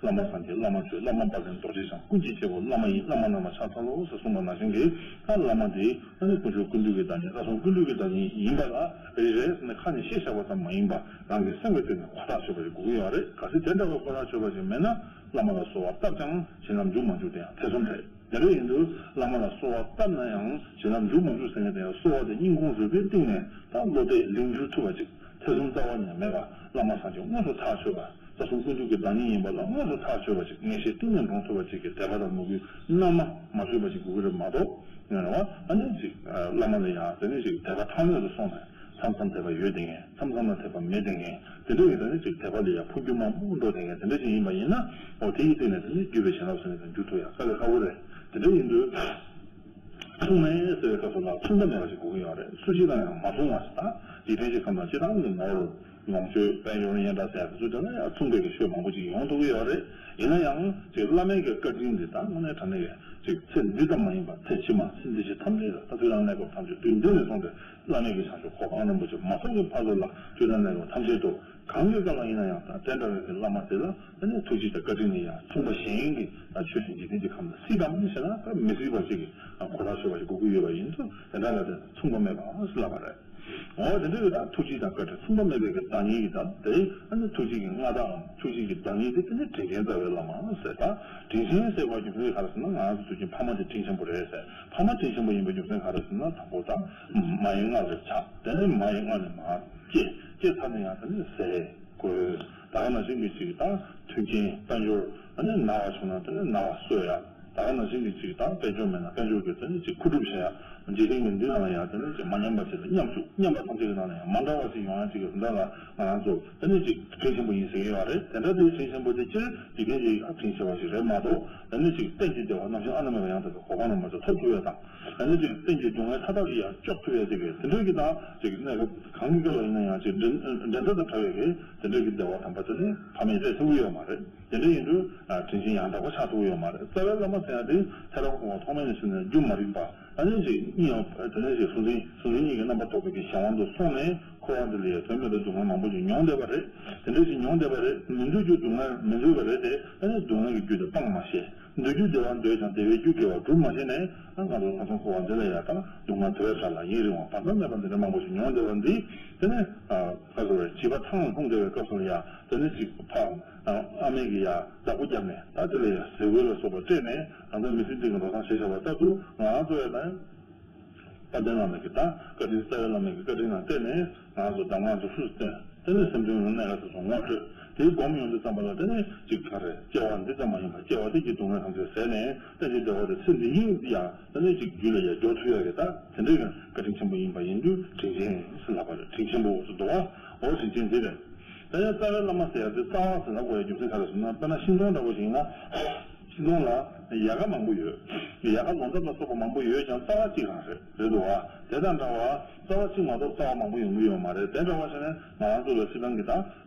བླ་མ་སངས་རྒྱས་བླ་མ་ཆོས་བླ་མ་དཔལ་ལྡན་རྡོ་རྗེ་འཆང་ཀུན་གྱི་སྐྱེ་བོ་བླ་མ་ཡི་བླ་མ་རྣམས་ལ་ཕྱག་འཚལ་ལོ་ཟེར་གསུངས་པ་ནང་བཞིན་གྱི། ད་བླ་མ་དེ་ཨ་ནི་དཀོན་མཆོག་ཀུན་འདུས་ཀྱི་བདག་ཉིད་རྩ་གསུམ་ཀུན་འདུས་ཀྱི་བདག་ཉིད་ཡིན་པ་ལ་རེ་རེ་ནས་ཁ་ནས་བཤད་བཞག་པ་ཙམ་མ་ཡིན་པ་རང་གི་སེམས་ཀྱི་སྟེང་ནས་ཁོ་ཐག་ཆོད་པ་ཞིག་དགོས་ཀྱི་ཡོད་རེད། གལ་སྲིད་དེ་འདྲ་བའི་ཁོ་ཐག་ཆོད་པ་ཞིག་མེད་ན་བླ་མ་ལ་གསོལ་བ་བཏབ་ཀྱང་བྱིན་རླབས་འཇུག་མ་འཇུག་དེ་ཡང་ཐེ་ཚོམ་རེད། དེ་འདྲ་ཡིན་དུས་བླ་མ་ལ་གསོལ་བ་བཏབ་ན་ཡང་བྱིན་རླབས་འཇུག་མ་འཇུག་ཟེར་མཁན་དེ་ཡང་གསོལ་བ་དེ་སྙིང་ཁུང་རུས་པའི་གཏིང་ནས་ད་བློ་གཏད་ལིང་བསྒྱུར་ཐུབ་པ་ཅིག་ཐེ་ཚོམ་རྩ་བ་ཉིད་མེད་པ། བླ་མ་སངས་རྒྱས་དངོས་སུ་ཐག་ཆོད་པ། རྩ་གསུམ་ཀུན་འདུས་ཀྱི་བདག་ཉིད་ཡིན་པ་ལ་དངོས་སུ་ཐག་ཆོད་པ་ཅིག་ངེས་ཤེས་གཏིང་ནས་འདྲོངས་ཐུབ་པ་ཅིག་གི་དད་པ་དང་མོས་གུས་རྣལ་མ་མ་བཅོས་པ་ཅིག་དགོས་ཀྱི་རེད་མ་གཏོགས། ཡང་རེད་བ། ཨ་ནི་ཅིག་བླ་མ་ལ་ཡང་དེ་ནི་ཅིག་དད་པ་ཐང་ལྷོད་དུ་སོང་ནས་མཚམས་མཚམས་དད་པ་ཡོད་བསྡད་མཁན། མཚམས་མཚམས་ལ་དད་པ་མེད་བསྡད་མཁན། དེ་འདྲ་ཡིན་ཙང་ནི་ཅིག་དད་པ་ལ་ཡང་འཕོ་འགྱུར་མང་པོ་འགྲོ་བསྡད་མཁན་དེ་འདྲ་ཞིག་ཡིན་པ་ཡིན་ན། འོ་དེ་ཡི་སྟེང་ནས་དེ་ནི་བརྒྱུད་པའི་བྱིན་རླབས་ཟེར་ནས་དེ་འཇུག་ཐུབ་ཡ་དཀའ་ལས་ཁག་པོ་རེད། དེ་འདྲ་ཡིན་དུས། མཚུངས་མེད་ཟེར་བའི་སྐབས་སུ་ལ་མཚུངས་པ་མེད་པ་ཞིག་དགོས་ཀྱི་ཡོད་རེད། སུ་གཅིག་དང་ཡང་མ་མཚུངས་པ་ཞིག་དང་། འཇིག་རྟེན་གྱི་ཁམས་ན་སྤྱིར་བཏང་གི་ནོར། ལོངས་སྤྱོད། དཔལ་འབྱོར། སྙན་གྲགས་ཟེར་ཡ་དེ་ཚོ་དེ་ལ་ཡང་མཚུངས་པའི་གི་ཆོས་མང་པོ་ཅིག་ཡོང་ཐུབ་ཀྱི་ཡོད་རེད། ཡིན་ན་ཡང་ཅིག་བླ་མའི་གི་བཀའ་དྲིན་འདི་དང་དངོས་གནས་དྲང་གནས་ཀྱི་ཅིག་ཚེ་འདི་ཙམ་མ་ཡིན་པར་ཚེ་ཕྱི་མ་ཚེ་འདི་ཕྱི་ཐམས་ཅད་ལ་ད་དུས་དང་གནས་སྐབས་ཐམས་ཅད་དུས་འདི་ནས་བཟུང་སྟེ་བླ་མའི་གི་བྱང་ཆུབ་གོ་འཕང་རིན་པོ་ཆེ་མ་ཐོབ་ཀྱི་བར་དུ་ལ་དུས་དང་གནས་སྐབས་ཐམས་ཅད་དུ་གང་གི་སྐབས་ལ་ཡིན་ན་ཡང་ད་དེ་འདྲ་བའི་གི་བླ་མ་དེ་ལ་ཨ་ནི་ཐུགས་རྗེ་དང་བཀའ་དྲིན་ནི་ཡང་མཚུངས་པ་གཞན་གྱི་ད་ཆོས་ཀྱི་འཇིག་རྟེན་གྱི་ཁམས་ལ་སྲིད་དམ་ཞེ་ན་ད་མི་སྲིད་པ་ཞིག་གི་གོ་ཐག་ཆོད་པ་ཞིག་དགོས་ཀྱི་ཡོད་པ་ཡིན་ཙང་དེ་འདྲ་ལ་དེ་མཚུངས་པ་མེད་པ་ལབ་པ་རེད། འོ་དེ་འདྲ་ཡོད་ད། ཐུགས་རྗེ་དང་བཀའ་དྲིན་མཚུངས་པ་མེད་པའི་གི་བདག་ཉིད་ཀྱི་ད་དེ་ཨ་ནི་ཐུགས་རྗེ་གི་མངའ་བདག་གམ་ཐུགས་རྗེ་གི་བདག་ཉིད་དེ་དེ་ནི་དྲིན་ཅན་རྩ་བའི་བླ་མ་ཟེར། ད་དྲིན་ཅན་ཟེར་བ་རྒྱུ་མཚན་ག་རེ་ཟེར་ན་ང་ཚོ་ཐུགས་རྗེ་ཕ་མ་དེ་དྲིན་ཆེན་པོ་རེད་ཟེར། ཕ་མ་དྲིན་ཆེན་པོ་ཡིན་པའི་རྒྱུ་མཚན་ག་རེ་ཟེར་ན་དང་པོ་ད་མ་ཡི་མངལ་ལ་ཆགས། དེ་ནས་མ་ཡི་མངལ་ནས་མར་སྐྱེས། སྐྱེས་ཚར་ནས་ཡང་དེ་ནས་ཟས་གོས། ད་ག་ནང་བཞིན་གྱི་ཅིག་ད་མཐུན་རྐྱེན་དཔལ་འབྱོར། ཨ་ནི་ན་བ་བྱུང་ན་དེ་ནས་ན་བ་གསོ་ཡ། ད་ག་ནང་བཞིན་གྱི་ཅིག་ད་དཔལ་འབྱོར་མེད་ན་དཔལ་འབྱོར་གྱི་དེ་ནས་ཅིག་མཁོ་སྒྲུབ་བྱེད་ཡ། འཇིག་རྟེན་གྱི་འདི་ནང་ལ་ཡང་དེ་ནས་ཅིག་མ་ཉམས་པ་ཅིག་ལ་ཉམས་བཅུག་ཉམས་པ་ཐམས་ཅད་ཀྱི་ནང་ལ་ཡང་མ་འདྲ་བ་ཅིག་ཡོང་ཡ་ཅིག་གི་དོན་དག་ལ་ང་རང་ཚོ་དེ་ནས་ཅིག་དྲིན་ཆེན་པོ་ཡིན་ཟེར་གྱི་ཡོད་རེད། དེ་འདྲ་དེ་དྲིན་ཆེན་པོ་དེ་སྤྱིར་འཇིག་རྟེན་གྱི་ཨ་དྲིན་ཆེ་བ་ཞིག་རེད་མ་གཏོགས། དེ་ནས་ཅིག་གཏན་གྱི་བདེ་བ་ནམ་ཞིག་ཨ་ན་མེད་པ་ཡང་དག་པའི་གོ་འཕང་རིན་པོ་ཆེ་ཐོབ་ཐུབ་ཡ་དང་། དེ་ནས་ཅིག་གཏན་གྱི་སྡུག་བསྔལ་མཐའ་དག་གི་ཡང་སྐྱོབ་ཐུབ་ཡ་ཅིག་གི་དེ་འདྲ་གི་དང་ཅིག་གནས་སྐབས་གང་གི་སྐབས་ལ་ཡིན་ན་ཡང་ཅིག་འགྲན་འགྲན་ཟླ་དང་བྲལ་བའི་གི་དེ་འདྲ་གི་བདེ་བ་དམ་པ་དེ་ནི་ཕ་མས་སྤྲད་ཐུབ་ཀྱི་ཡོད་མ་རེད། དེ་འདྲ་ཡིན་དུས་དྲིན་ཆེན་ཡང་དག་པ་ཆགས་ཐུབ་ཀྱི་ཡོད་མ་རེད། རྩ་བའི་བླ་མ་ཟེར་ཡ་དེ་ཐེག་པ་གོང་མ་ཐོག་མེད་ནས་བྱུང་ནས་རྒྱུན་མ་རིང་པ། ཨ་ནི་ཅིག་གཉིས་ཡང་དེ་ནས་ཅིག་གཟུང་འཛིན་གཟུང་འཛིན་གཉིས་ཀྱི་རྣམ་པར་རྟོག་པའི་གི་གཞན་དབང་དུ་སོང་ནས་འཁོར་བ་འདི་ལ་ཡང་དོན་མེད་པའི་སྡུག་བསྔལ་མང་པོ་ཅིག་མྱོང་བསྡད་པ་རེད། དེ་འདྲ་ཞིག་མྱོང་བསྡད་པ་རེད། མི་འདོད་རྒྱུ་སྡུག་བསྔལ་མི་འདོད་པ་རེད་དེ། ཨ་ནི་སྡུག་བསྔལ་གྱི་རྒྱུ་དེ་སྤང་མ་ཤེས། འདོད་རྒྱུ་བདེ་བ་འདོད་ཀྱང་བདེ་བའི་རྒྱུ་དགེ་བ་སྒྲུབ་མ་ཤེས་ནས་ཨ་ང་ཚོ་ཁམས་གསུམ་འཁོར་བ་འདི་ལ་ཡང་ད་སྡུག་བསྔལ་དུ་བའི་བྲག་ལ་ཡུན་རིང་བ་བར་མཚམས་མེད་པ་འདི་འདྲ་མང་པོ་ཞིག་མྱོང་བསྡད་པ་འདི། དེ་ནས་ཨ་ག་ཟེར་བའི་བྱིས་པ་ཐང་ལ་ལྷུང་བསྡད་པའི་སྐབས་སུ་ལ་ཡང་དེ་ནས་ཅིག་ཕ་ཨ་མས་ཀྱི་ཡང་བདག་པོ་བརྒྱབ་ནས་ད་དེ་ལ་ཡང་ཟས་གོས་ལ་སོགས་པ་སྤྲད་ནས་ང་ཚོ་མི་ཚེ་འདི་གི་འགྲོ་སྟངས་བྱས་བཞག་པ་ལྟར་དུ་ང་རང་ཚོ་ཡང་ད་དཔལ་ལྡན་བླ་མའི་གི་ད་བཀའ་དྲིན། རྩ་བའི་བླ་མའི་གི་བཀའ་དྲིན་ལ་བརྟེན་ནས་ང་ཚོ་གདམས་ངག་འདི་ཚུར་བཏོན། དེ་ནས་སེམས་དོན་ལ་གནད་འགག་ཆེ་ཆུང་ངོ་སྤྲོད་དེ་སྒོམ་ཡོང་དུས་ཙམ་པ་ལ་དེ་ནས་ཅིག་ག་རེ་སྐྱེ་བ་འདི་ཙམ་མ་ཡིན་པར་སྐྱེ་བ་དེ་གི་སྡུག་བསྔལ་ཐམས་ཅད་ཟད་ནས་དེ་གི་བདེ་བ་དེ་ཚེ་འདི་ཉིད་ཡང་དེ་ནས་ཅིག་རྒྱུད་ལ་ཡང་འཇོག་ཐུབ་ཡ་གི་ད་དེ་འདྲའི་གི་བཀའ་དྲིན་ཆེན་པོ་ཡིན་པ་ཡིན་དུས་དྲིན་ཅན་ཟེར་ལབ་པ་རེད། དྲིན་ཆེན་པོ་ཟེར་འདུག་བ། འོ་དྲིན་ཅན་དེ་རེད། ད་ཡང་རྩ་བའི་བླ་མ་ཟེར་ཡ་དེ་རྩ་བ་ཟེར་ན་གོ་ཡ་རྒྱུ་མཚན་ག་རེ་ཟེར་ན་དཔེར་ན་ཤིང་སྡོང་འདྲ་པོ་ཞིག་ཡིན་ན། ཤིང་སྡོང་ལ་ཡལ་ག་མང་པོ་ཡོད། ཡལ་ག་ལོ་འདབ་ལ་སོགས་པ་མང་པོ་ཡོད་ཀྱང་རྩ་བ་གཅིག་རང་རེད། རེད་འདུག་བ། དེ་དང་འདྲ་བར་རྩ་བ་གཅིག་མ་གཏོགས་རྩ་བ་མང་པོ་ཡོང་གི་ཡོད་མ་རེད། དེ་འདྲ་བ་བྱས་ནས་ང་རང་ཚོ་ལ་སྲིད་ཏང་གི་ད་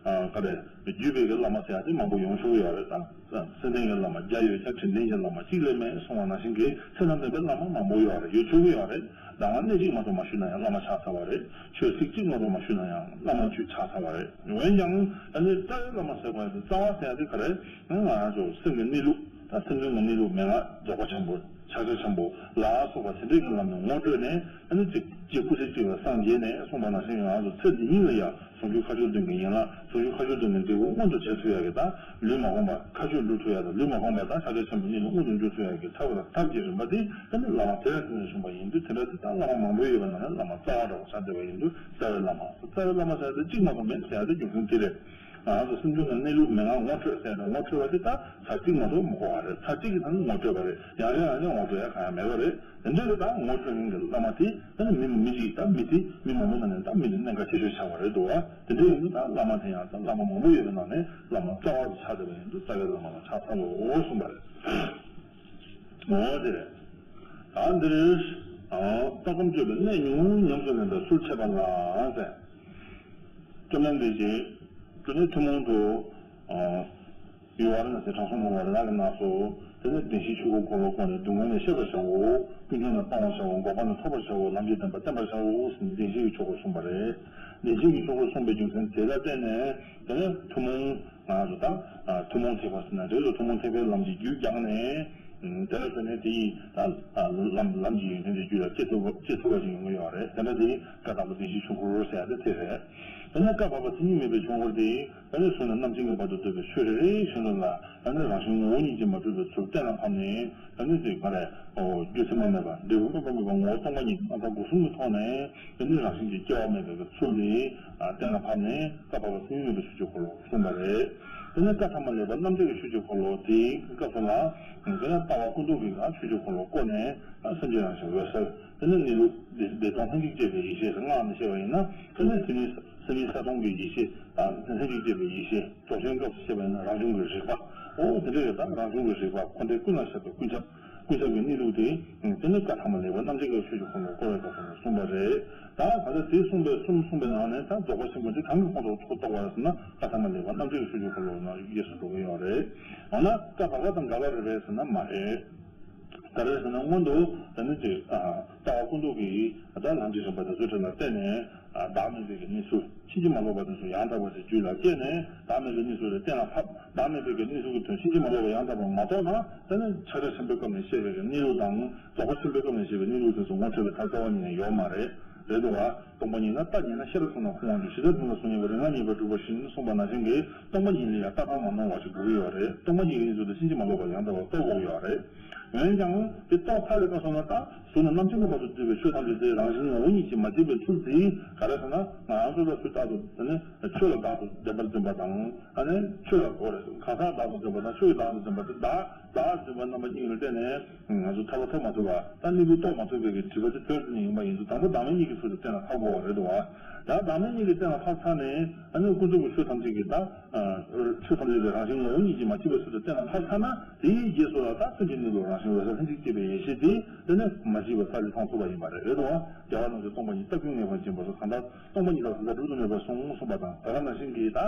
ག་རེ་བརྒྱུད་པའི་གི་བླ་མ་ཟེར་ཡ་དེ་མང་པོ་ཡོང་ཆོག་གི་ཡོད་རེད་ད། སེམས་ལྡན་གྱི་བླ་མ་བརྒྱ་ཡོད་ཀྱང་དྲིན་ལྡན་གྱི་བླ་མ་གཅིག་ལས་མེད་གསུངས་པ་ནང་བཞིན་གྱི་ཚེ་དང་ལྡན་པའི་བླ་མ་མང་པོ་ཡོད་རེད། ཡོད་ཆོག་གི་ཡོད་རེད། ཟླ་བ་སྣེ་གཅིག་མ་གཏོགས་མ་ཞུས་ན་ཡང་བླ་མ་ཆགས་ཚར་བ་རེད། ཆོས་ཚིག་གཅིག་མ་གཏོགས་མ་ཞུས་ན་ཡང་བླ་མ་ཆོས་ཆགས་ཚར་བ་རེད། འོན་ཀྱང་ཨ་ནི་རྩ་བའི་བླ་མ་ཟེར་བ་ཡང་རྩ་བ་ཟེར་ཡ་དེ་ག་རེད། ང་རང་ཚོ་སེམས་ཀྱི་གནས་ལུགས་ད་སེམས་ཅན་གྱི་གནས་ལུགས་མན་ངག་རྫོགས་པ་ཆེན་པོ་ཕྱག་རྒྱ་ཆེན་པོ་ལ་སོགས་པ་དེ་འདྲའི་གི་ལམ་ནས་ངོ་སྤྲོད་ནས་ཨ་ནི་གཅིག་གཅིག་སྐུ་ཚེ་གཅིག་ལ་སངས་རྒྱས་ནས་གསུངས་པ་ནང་བཞིན་ང་ཚོ་ཚེ་འདི་ཉིད་ལ་ཡང་ཟུང་འཇུག་མཁའ་སྤྱོད་བདུན་གྱི་ཡན་ལག་ཟུང་འཇུག་མཁའ་སྤྱོད་བདུན་གྱི་འབྲས་བུ་མངོན་དུ་བྱེད་ཐུབ་ཡ་གི་ད་ལུས་མ་ཕོངས་པ་མཁའ་སྤྱོད་འགྲུབ་ཐུབ་ཡ་དང་ལུས་མ་ཕོངས་པ་ད་ཕྱག་རྒྱ་ཆེན་པོའི་གནས་ལུགས་མངོན་དུ་འགྱུར་ཐུབ་ཡ་གི་ཐབས་དང་ཐབས་ཀྱི་རིམ་པ་དེ་ད་ནི་བླ་མ་དེ་རང་དེ་ནས་བྱུང་བ་ཡིན་དུས་དེ་འདྲ་དེ་ད་བླ་མ་མང་པོ་ཡོད་པའི་ནང་ནས་བླ་མ་རྩ་བ་འདྲ་བོ་ཆགས་བསྡད་པ་ཡིན་དུས་རྩ་བའི་བླ་མ་རྩ་བའི་བླ་མ་ཟེར་ཡ་དེ་གཅིག་མ་གཏོགས་མེད་ཟེར་ཡ་དེ་རྒྱུ་མཚན་དེ་རེད། ང་ཚོ་སེམས་ཅན་ལ་གནས་ལུགས་མན་ངག་ངོ་སྤྲོད་ཟེར་ཡ་དེ་ངོ་སྤྲོད་པ་དེ་ད་ཚར་གཅིག་མ་གཏོགས་མི་གོ་བ་རེད། ཚར་གཅིག་གི་ནང་ནས་ངོ་སྤྲོད་པ་རེད། ཡང་ཡང་ཡང་ཡང་ངོ་སྤྲོད་ཡ་གང་ཡང་མེད་པ་རེད། དེ་འདྲ་གི་ད་ངོ་སྤྲོད་མཁན་གྱི་བླ་མ་དེ་ད་ནི་མི་མི་གཅིག་ད་མི་དེ་མི་མང་པོ་ནང་ནས་ད་མི་དེ་གནད་འགག་ཆེ་ཤོས་ཆགས་པ་རེད་འདུག་བ། དེ་འདྲ་ཡིན་དུས་ད་བླ་མ་དེ་ཡང་ད་བླ་མ་མང་པོ་ཡོད་པའི་ནང་ནས་བླ་མ་རྩ་བ་དེ་ཆགས་བསྡད་པ་ཡིན་དུས་རྩ་བའི་བླ་མ་ལ་ཆགས་ཚར་ལོ་གསུངས་པ་རེད། འོ་དེ་རེད། ད་འདིར་ལྟ་སྒོམ་སྤྱོད་པའི་གནད་ཉུང་ངུ་ཉམས་སུ་ལེན་པའི་ཚུལ་འཆད་པ་ལ་ཟེར། བཅོམ་ལྡན་འདས་ཀྱིས་དེ་ནས་ཐུན་མོང་དུ། ཡུལ་ཝཱ་ར་ཎ་སིའི་དྲང་སྲོང་ལྷུང་བ་རི་དྭགས་ཀྱི་ནགས་སུ། དེ་ནས་བདེན་བཞིའི་ཆོས་འཁོར་འཁོར་ལོ་བསྐོར་ནས་སྡུག་བསྔལ་ལས་ཤེས་པར་བྱའོ། ཀུན་འབྱུང་ལས་སྤང་བར་བྱའོ། འགོག་པ་ལས་ཐོབ་པར་བྱའོ། ལམ་གྱི་བདེན་པ་བསྟན་པར་བྱའོ་ཟེར་ནས་བདེན་བཞིའི་ཆོས་འཁོར་གསུངས་པ་རེད། བདེན་བཞིའི་ཆོས་འཁོར་གསུངས་པའི་རྒྱུ་མཚན་དེ་ལ་བརྟེན་ནས་དེ་ནས་ཐུན་མོང་ང་ཚོ་ད་ཐུན་མོང་ཐེག་པ་ཟེར་ན་རེད་དོ། ཐུན་མོང་ཐེག་པའི་ལམ་གྱི་རྒྱུད་རྒྱག་ནས་དེ་ལ་བརྟེན་ནས་དེ་ཡི་ད་ལམ་ལམ་གྱི་ཡོན་ཏན་དེ་རྒྱུད་ལ་སྐྱེ་ཐུབ་སྐྱེ་ཐུབ་པ་ཞིག་ཡོང་གི་ཡོད་རེད། དེ་འདྲ་དེ་བཀའ་དང་པོ་བདེན་བཞིའི་ཆོས་འཁོར་ཟེར་ཡ་དེ་དེ་རེད། དེ་ནས་བཀའ་བར་པ་མཚན་ཉིད་མེད་པའི་ཆོས་འཁོར་དེ་ད་ནི་གཟུགས་ནས་རྣམ་མཁྱེན་གྱི་བར་དུ་བསྡུས་པའི་ཆོས་རེ་རེ་བཞིན་དུ་ལ་ད་ནི་རང་བཞིན་ངོ་བོ་ཉིད་ཀྱིས་མ་གྲུབ་པའི་ཚུལ་གཏན་ལ་ཕབ་ནས། ད་ནི་དེ་ག་རེ། རྒྱུ་མཚན་མ་མེད་པ་འབྲས་བུ་མེད་པ་མེད་པ་ངོ་བོ་སྟོང་པ་ཉིད་རྣམ་ཐར་སྒོ་གསུམ་གྱི་ཐོག་ནས་དེ་ནི་རང་བཞིན་གྱིས་སྐྱེ་བ་མེད་པའི་གི་ཚུལ་དེ་གཏན་ལ་ཕབ་ནས་བཀའ་བར་པ་མཚན་ཉིད་མེད་པའི་ཆོས་ཀྱི་འཁོར་ལོ་གསུངས་པ་རེད། དེ་ནས་བཀའ་ཐ་མ་ལེགས་པར་རྣམ་འགྲེལ་གྱི་ཆོས་ཀྱི་འཁོར་ལོ་དེའི་སྐབས་སུ་ལ་དེ་ནས་ལྟ་བ་ཀུན་རྫོབ་ཀྱི་ཆོས་ཀྱི་འཁོར་ལོ་བསྐོར་ནས་སེམས་ཅན་རང་བཞིན་འོད་གསལ། དེ་ནས་གནས་ལུགས་བདེ་སྟོང་ལྷན་ཅིག་སྐྱེས་པའི་ཡེ་ཤེས་སུ་སྔགས་ནས་བཤད་པ་ཡིན་ན། དེ་ནས་སེམས་ཉིད་སེམས་ཉིད་གསལ་སྟོང་གི་ཡེ་ཤེས་དང་ལྷན་ཅིག་སྐྱེས་པའི་ཡེ་ཤེས། རྫོགས་ཆེན་སྐབས་སུ་བཤད་པ་ཡིན་ན་རང་བྱུང་གི་རིག་པ། འོ་དེ་འདྲ་ཡོད། ད་རང་བྱུང་གི་རིག་པ་འཁོར་འདས་ཀུན་ལ་ཁྱབ་པའི་ཀུན་ཁྱབ་ཀུན་ཁྱབ་ཀྱི་གནས་ལུགས་དེ། དེ་ནི་བཀའ་ཐ་མ་ལེགས་པར་རྣམ་འགྲེལ་གྱི་ཆོས་ཀྱི་འཁོར་ལོ་བསྐོར་བའི་སྐབས་སུ་གསུངས་པ་རེད། ད་ག་ཚོད་དེ་གསུངས་པའི་གསུམ་གསུངས་པའི་ནང་ནས་ད་རྫོགས་པ་ཆེན་པོ་དེ་གང་གི་ཁོངས་སུ་གཏོགས་པ་རེད་ཟེར་ན། བཀའ་ཐ་མ་ལེགས་པར་རྣམ་འགྲེལ་གྱི་ཆོས་ཀྱི་འཁོར་ལོ་ནང་རྒྱས་སུ་འགྲོ་གི་ཡོད་རེད། འོ་ན་བཀའ་བར་པ་དང་འགལ་བ་རེད་པས་ཟེར་ན་མ་རེད། ག་རེ་ཟེར་ན་སྔོན་དུ་ད་ནི་ཅིག་ལྟ་བ་ཀུན་རྫོབ་ཀྱི་ད་ལམ་གྱི་རིམ་པ་དེ་ཚོའི་གྲས་ལ་བརྟེན་ནས་བདག་མེད་པའི་གི་གནས་ཚུལ་ཕྱིན་ཅི་མ་ལོག་པ་དེ་ཚོ་ཡང་དག་པ་ཞིག་རྒྱུད་ལ་སྐྱེས་ནས་བདག་མེད་པའི་གནས་ཚུལ་དེ་གཏན་ལ་ཕབ། བདག་མེད་པའི་གི་གནས་ཚུལ་གྱི་དོན་ཕྱིན་ཅི་མ་ལོག་པ་ཡང་དག་པ་མ་རྟོགས་ན་ད་ནི་ཕྱག་རྒྱ་ཆེན་པོའི་སྐབས་ནས་བཤད་པའི་གི་གནས་ལུགས་དང་རྫོགས་པ་ཆེན་པོའི་སྐབས་ནས་བཤད་པའི་གནས་ལུགས་དེ་ཚོ་ངོ་འཕྲོད་པའི་ཐབས་རྩ་བ་ཉིད་ནས་ཡོད་མ་རེད། རེད་འདུག་བ། སྟོང་པ་ཉིད་ནི་རྟ་ཉིད་ན་ཤེས་རབ་གསུམ་ན་ཕུང་བ་འདུས། ཇི་ལྟར་སྟོང་པ་ཉིད་ལ་རྟ་ཕབ་མ་ནོར་བ་བཞིན་གསུངས་པ་ནང་བཞིན་གྱི་སྟོང་པ་ཉིད་ལ་ཡང་རྟ་ཕབ་མ་ནོར་བ་ཞིག་དགོས་ཀྱི་ཡོད་རེད། སྟོང་པ་ཉིད་ཀྱི་གནས་ཚུལ་དེ་ཕྱིན་ཅི་མ་ལོག་པ་ཡང་དག་པར་རྟོགས་དགོས་ཀྱི་ཡོད་རེད། འོན་ཀྱང་དེ་རྟོགས་ཚར་བའི་སྐབས་སུ་ན་ད་གཟུགས་ནས་རྣམ་མཁྱེན་གྱི་བར་དུ་བསྡུས་པའི་ཆོས་ཐམས་ཅད་དེ་རང་བཞིན་ངོ་བོ་ཉིད་ཀྱིས་མ་གྲུབ་པའི་ཚུལ་དེ་ག་རེ་ཟེར་ན། ང་རང་ཚོ་ལ་ཆོས་རྟག་ཏུ་དེ་ནི་ཆོས་ལ་བདག་ཏུ་བདེན་པར་འཛིན་པ་དང་། ཨ་ནི་ཆོས་ལ་གོ་རེ་གང་ཟག་བདག་ཏུ་འཛིན་པ་དང་ཆོས་ཀྱི་བདག་ཏུ་འཛིན་པ་དེ་བདག་བདག་འཛིན་པ་རྣམ་པ་གཉིས་ལ་བརྟེན་ནས་ང་ཚོ་ཐར་པ་ཐོབ་མ་ཐུབ་པ། ད་གནས་ལུགས་རྟོགས་མ་ཐུབ་པའི་གི་དྲི་བ་དེ་དོན་དུ་ནི་ཡིན་པ་ཡིན་དུས་དང་པོ་བདག་མེད་གཉིས་ཀྱི་ཚུལ་དུ་གཏན་ལ་ཕབ་དགོས་པ་རེད་འདུག་བ། ད་བདག་མེད་གཉིས་ཀྱི་གཏན་ལ་ཕབ་ཚར་ནས་ཨ་ནི་ཀུན་རྫོབ་ཀྱི་ཆོས་ཐམས་ཅད་ཀྱི་ད་ཆོས་ཐམས་ཅད་ཀྱི་རང་བཞིན་ངོ་བོ་ཉིད་ཀྱིས་མ་གྲུབ་པའི་ཚུལ་དུ་གཏན་ལ་ཕབ་ཚར་ན། དེའི་རྗེས་སུ་ལ་ད་སེམས་ཀྱི་གནས་ལུགས་རང་བཞིན་འོད་གསལ་ལྷན་ཅིག་སྐྱེས་པའི་ཡེ་ཤེས་དེ་དེ་ནི་མ་སྐྱེས་པ་ས་ལས་མཐོང་ཐུབ་པ་ཡིན་པ་རེད། རེད་འདུག་བ། རྒྱལ་བ་རྣམས་ཀྱིས་སྟོང་པ་ཉིད་ལྟ་ཀུན་ངེས་པར་འབྱིན་པ་སོགས་གང་ལྟར་སྟོང་པ་ཉིད་ལ་གང་ལྟར་སྒྲུབ་ཏུ་མེད་པར་གསུངས་གསུངས་པ་དང་། ད་ག་ནང་བཞིན་གྱི་ད།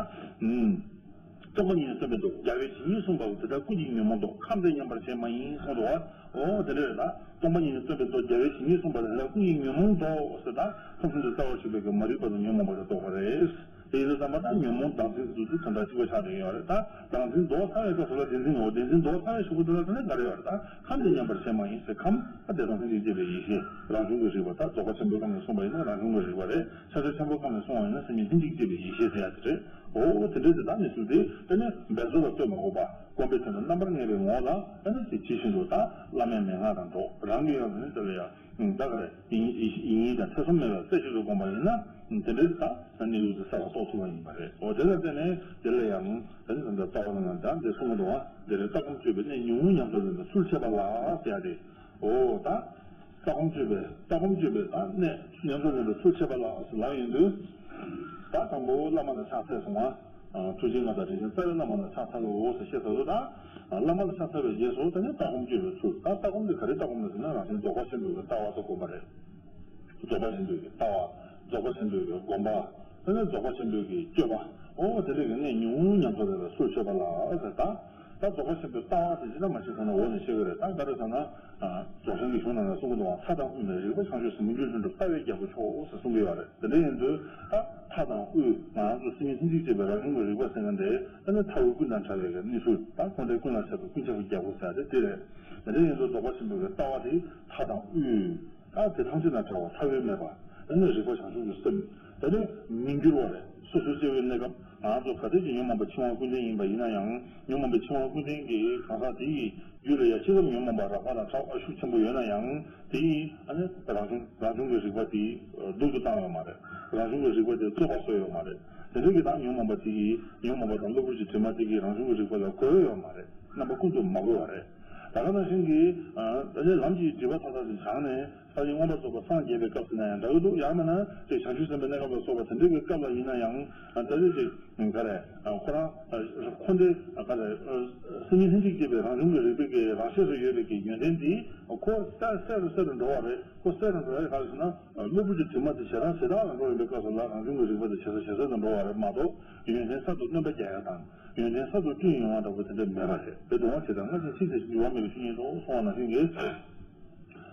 སྟོང་པ་ཉིད་ནི་སྟོན་པའི་མདོ། རྒྱལ་བས་ཇི་སྙེད་གསུངས་པ་དེ་དག་ཀུན་གྱི་ཉོན་མོངས་མདོ། ཁམས་དེ་ཉམས་པར་བྱེད་མ་ཡིན་གསུངས་འདུག་བ། འོ་དེ་འདྲ་རེད་ད། སྟོང་པ་ཉིད་ནི་སྟོན་པའི་མདོ། རྒྱལ་བས་ཇི་སྙེད་གསུངས་པ་དེ་དག་ཀུན་གྱི་ཉོན་མོངས་མདོ་ཟེར་ད། ཁམས་གསུམ་དུ་རྩ་བ་ཞུགས་པའི་གི་མ་རིག་པ་དང་ཉོན་མོངས་པ་དེ་ལྡོག་པ་རེད། དེ་ཡིན་དུས་ཙམ་པ་ད་ཉོན་མོངས་བདག་འཛིན་དེ་ཚོ་དོན་དག་གཅིག་པ་ཆགས་བསྡད་ཡོད་རེད་ད། བདག་འཛིན་ལྡོག་ཚར་བའི་སྐབས་སུ་ལ་བདེན་འཛིན་ཡོད། བདེན་འཛིན་ལྡོག་ཚར་བའི་གཞུག་གུ་དེ་ལ་དེ་ནས་ག་རེ་ཡོད་རེད་ད། ཁམས་དེ་ཉམས་པར་བྱེད་མ་ཡིན་ཟེར། ཁམས་ད་བདེ་སྟོང་ལྷན་ཅིག་སྐྱེས་པའི་ཡེ་ཤེས་རང་བྱུང་གི་རིག་པ། ད་རྫོགས་པ་ཆེན་པོའི་སྐབས་ནས་གསུངས་པ་ཡིན་ན་རང་བྱུང་གི་རིག་པ་རེད། ཕྱག་རྒྱ་ཆེན་པོའི་སྐབས་ནས་གསུངས་པ་ཡིན་ན་སེམས་ཉིད་ལྷན་ཅིག་སྐྱེས་པའི་ཡེ་ཤེས་ཟེར་ཡ་དེ་རེད། འོ་དེ་འདྲའི་དེ་དག་ནས་ཚུལ་དེ་དེ་ནས་འབད་རྩོལ་ལ་ལྟོས་མ་དགོས་པ། སྒོམ་པའི་དོན་དུ་རྣམ་པར་ངེས་པའི་ངོ་བོ་ལ་ཨ་ནི་དེ་ཇི་བཞིན་དུ་ད་བླ་མའི་མན་ངག་དང་འགྲོགས། རང་གི་ཡང་དེ་ནི་དེ་ལ་ཡང་ད་ག་རེ་ཡིན་ཡིན་ཡིན་དང་ཐེ་ཚོམ་མེད་པར་རྩེ་གཅིག་ཏུ་བསྒོམ་པ་ཡིན་ན་དེ་འདྲའི་ད་གནས་ལུགས་དེ་གསལ་བར་རྟོགས་ཐུབ་པ་ཡིན་པ་རེད། འོ་དེ་ལ་བརྟེན་ནས་དེ་ལ་ཡང་ད་ནི་ད་ལྟ་རྩ་བ་ནང་ན་ད་འདི་གསུངས་འདུག་བ། འདི་རེད། ལྟ་སྒོམ་སྤྱོད་པའི་གནད་ཉུང་ངུ་ཉམས་སུ་ལེན་པའི་ཚུལ་འཆད་པ་ལ་ཟེར་ཡ་དེ། འོ་ད། ལྟ་སྒོམ་སྤྱོད་པའི་ལྟ་སྒོམ་སྤྱོད་པའི་ད་གནད་ཉམས་སུ་ལེན་པའི་ཚུལ་འཆད་པ་ལ་ཟེར་ལབ་ཡོང་དུས། ད་དང་པོ་བླ་མ་ལ་ཕྱག་འཚལ་སོང་ང་། ཐུགས་རྗེའི་མངའ་བདག་དྲིན་ཅན་རྩ་བའི་བླ་མ་ལ་ཕྱག་འཚལ་ལོ་ཟེར་བཤད་ཚར་དུས་ད། བླ་མ་ལ་ཕྱག་འཚལ་བའི་རྗེས་སུ་ད་ནི་ལྟ་སྒོམ་སྤྱོད་པའི་ཚུལ། ད་ལྟ་སྒོམ་དེ་ག་རེ་ལྟ་སྒོམ་རེད་ཟེར་ན་རང་བཞིན་རྫོགས་པ་ཆེན་པོའི་ལྟ་བ་དེ་སྒོམ་པ་རེད། རྫོགས་པ་ཆེན་པོའི་ལྟ་བ། རྫོགས་པ་ཆེན་པོའི་སྒོམ་པ། ད་ནི་རྫོགས་པ་ཆེན་པོའི་གི་སྤྱོད་པ། འོ་དེ་འདྲའི་གི་གནད་ཉུང་ངུ་ཉམས་སུ་ལེན་པའི་ཚུལ་འཆད་པ་ལ་ཟེར་ད། ད་རྫོགས་པ་ཆེན་པོའི་ལྟ་བ་དེ་ཇི་ལྟར་མ་ཤེས་ཁོ་ན་འོག་ནས་ཤེས་ཀྱི་རེད། ད་ག་རེ་ཟེར་ན། རྫོགས་ཆེན་གྱི་གཞུང་ནང་ན་གསུང་གི་འདུག་བ། མཐའ་དང་དབུས་མེད་རིག་པ་བྱང་ཆུབ་སེམས། མི་འགྱུར་ལྷུན་གྲུབ་ལྟ་བའི་རྒྱལ་པོ་མཆོག་ཟེར་གསུང་གི་ཡོད་རེད། དེ་འདྲ་ཡིན་དུས་ད་མཐའ་དང་དབུས་ང་རང་ཚོ་སེམས་ཉིད་ལྷན་ཅིག་སྐྱེས་པའི་རང་བྱུང་གི་རིག་པ་ཟེར་མཁན་དེ་ད་ནི་མཐའ་དབུས་ཀུན་དང་བྲལ་བའི་གི་གནས་ཚུལ། ད་འཁོར་འདས་ཀུན་ལ་ཁྱབ་པའི་ཀུན་ཁྱབ་ཀྱི་རྒྱལ་པོ་ཟེར་ཡ་དེ་དེ་རེད། དེ་འདྲ་ཡིན་དུས་རྫོགས་པ་ཆེན་པོའི་གི་ལྟ་བ་དེ་མཐའ་དང་དབུས། ད་དེ་ཐམས་ཅད་དང་བྲལ་བ་མཐའ་དབུས་མེད་པ། ཨ་ནི་རིག་པ་བྱང་ཆུབ་ཀྱི་སེམས། ད་ནི་མི་འགྱུར་བ་རེད། སོ་སོའི་སྐྱེ་བོའི་གནས་སྐབས་ང་ཚོ་ག་དུས་ཀྱི་ཉོན་མོངས་པ་འཆིང་བ་ཀུན་ལྡན་ཡིན་པ་ཡིན་ན་ཡང་། ཉོན་མོངས་པའི་འཆིང་བ་ཀུན་ལྡན་གྱི་གང་ཟག་དེ་ཡི་རྒྱུད་ལ་ཡ་ཅི་ཙམ་ཉོན་མོངས་པ་རགས་པ་དང་ཕྲ་བ་ཤུགས་ཆེན་པོ་ཡོད་ན་ཡང་། དེ་ཡིས་ཨ་ནི་རང་བྱུང་རང་བྱུང་གི་རིག་པ་དེ་སྡུག་ཏུ་བཏང་ཡོད་མ་རེད། རང་བྱུང་གི་རིག་པ་དེ་རྩོད་པ་བཟོས་ཡོད་མ་རེད། དེ་འདྲ་གི་ད་ཉོན་མོངས་པ་དེ་ཡིས་ཉོན་མོངས་པ་དང་གློ་བུར་གྱི་དྲི་མ་དེ་གིས་རང་བྱུང་གི་རིག་པ་ལ་གོས་ཡོད་མ་རེད། རྣམ་པ་ཀུན་ཏུ་མ་གོས་པ་རེད། ད་ག་ནང་བཞིན་གྱི་ཨ་ནི་ལམ་གྱི་སྒྲིབ་པ་མཐའ་དག་ཅིག་བྱང་ནས། ས་ཡི་མངོན་པར་རྫོགས་པར་སངས་རྒྱས་པའི་སྐབས་སུ་ན་ཡང་འདྲ་གི་འདུག་ཡང་མིན་ན་དེ་བྱང་ཆུབ་སེམས་དཔའི་གནས་སྐབས་ལ་སོགས་པ་དེ་འདྲའི་གི་སྐབས་ལ་ཡིན་ན་ཡང་ད་ལྟ་ཅིག་ག་རེ། ཁོ་རང་འཁོར་འདས་ག་རེ། སེམས་ཉིད་ལྷན་ཅིག་སྐྱེས་པའི་རང་བྱུང་གི་རིག་པའི་གི་རང་ཆས་སུ་ཡོད་པའི་གི་ཡོན་ཏན་དེ་ཁོ་གསལ་གསལ་རུ་གསལ་རུ་འགྲོ་བ་རེད། ཁོ་གསལ་རུ་འགྲོ་ཡ་ག་རེ་ཟེར་ན། གློ་བུར་གྱི་དྲི་མ་དེ་ཞེ་དྲག་ཞེ་དྲག་ལ་འགྲོ་ཡོང་པའི་སྐབས་སུ་ལ་རང་བྱུང་གི་རིག་པ་དེ་ཇེ་གསལ་ཇེ་གསལ་དུ་འགྲོ་བ་རེད་མ་གཏོགས་ཡོན་ཏན་གསར་དུ་སྣོན་པ་རྒྱག་ཡ་དང་ཡོན་ཏན་གསར་དུ་བསྐྲུན་ཡོང་བ་འདྲ་པོ་དེ་འདྲ་མེད་པ་རེད། དེ་སྡུག་བསྔལ་ཆེ་དང་སྔར་བཞིན་ཕྱིས་ཏེ་འགྱུར་བ་མེད་པའི་ཆོས་ཉིད་དོ་གསུངས་པ་ནང་བཞིན་གྱི།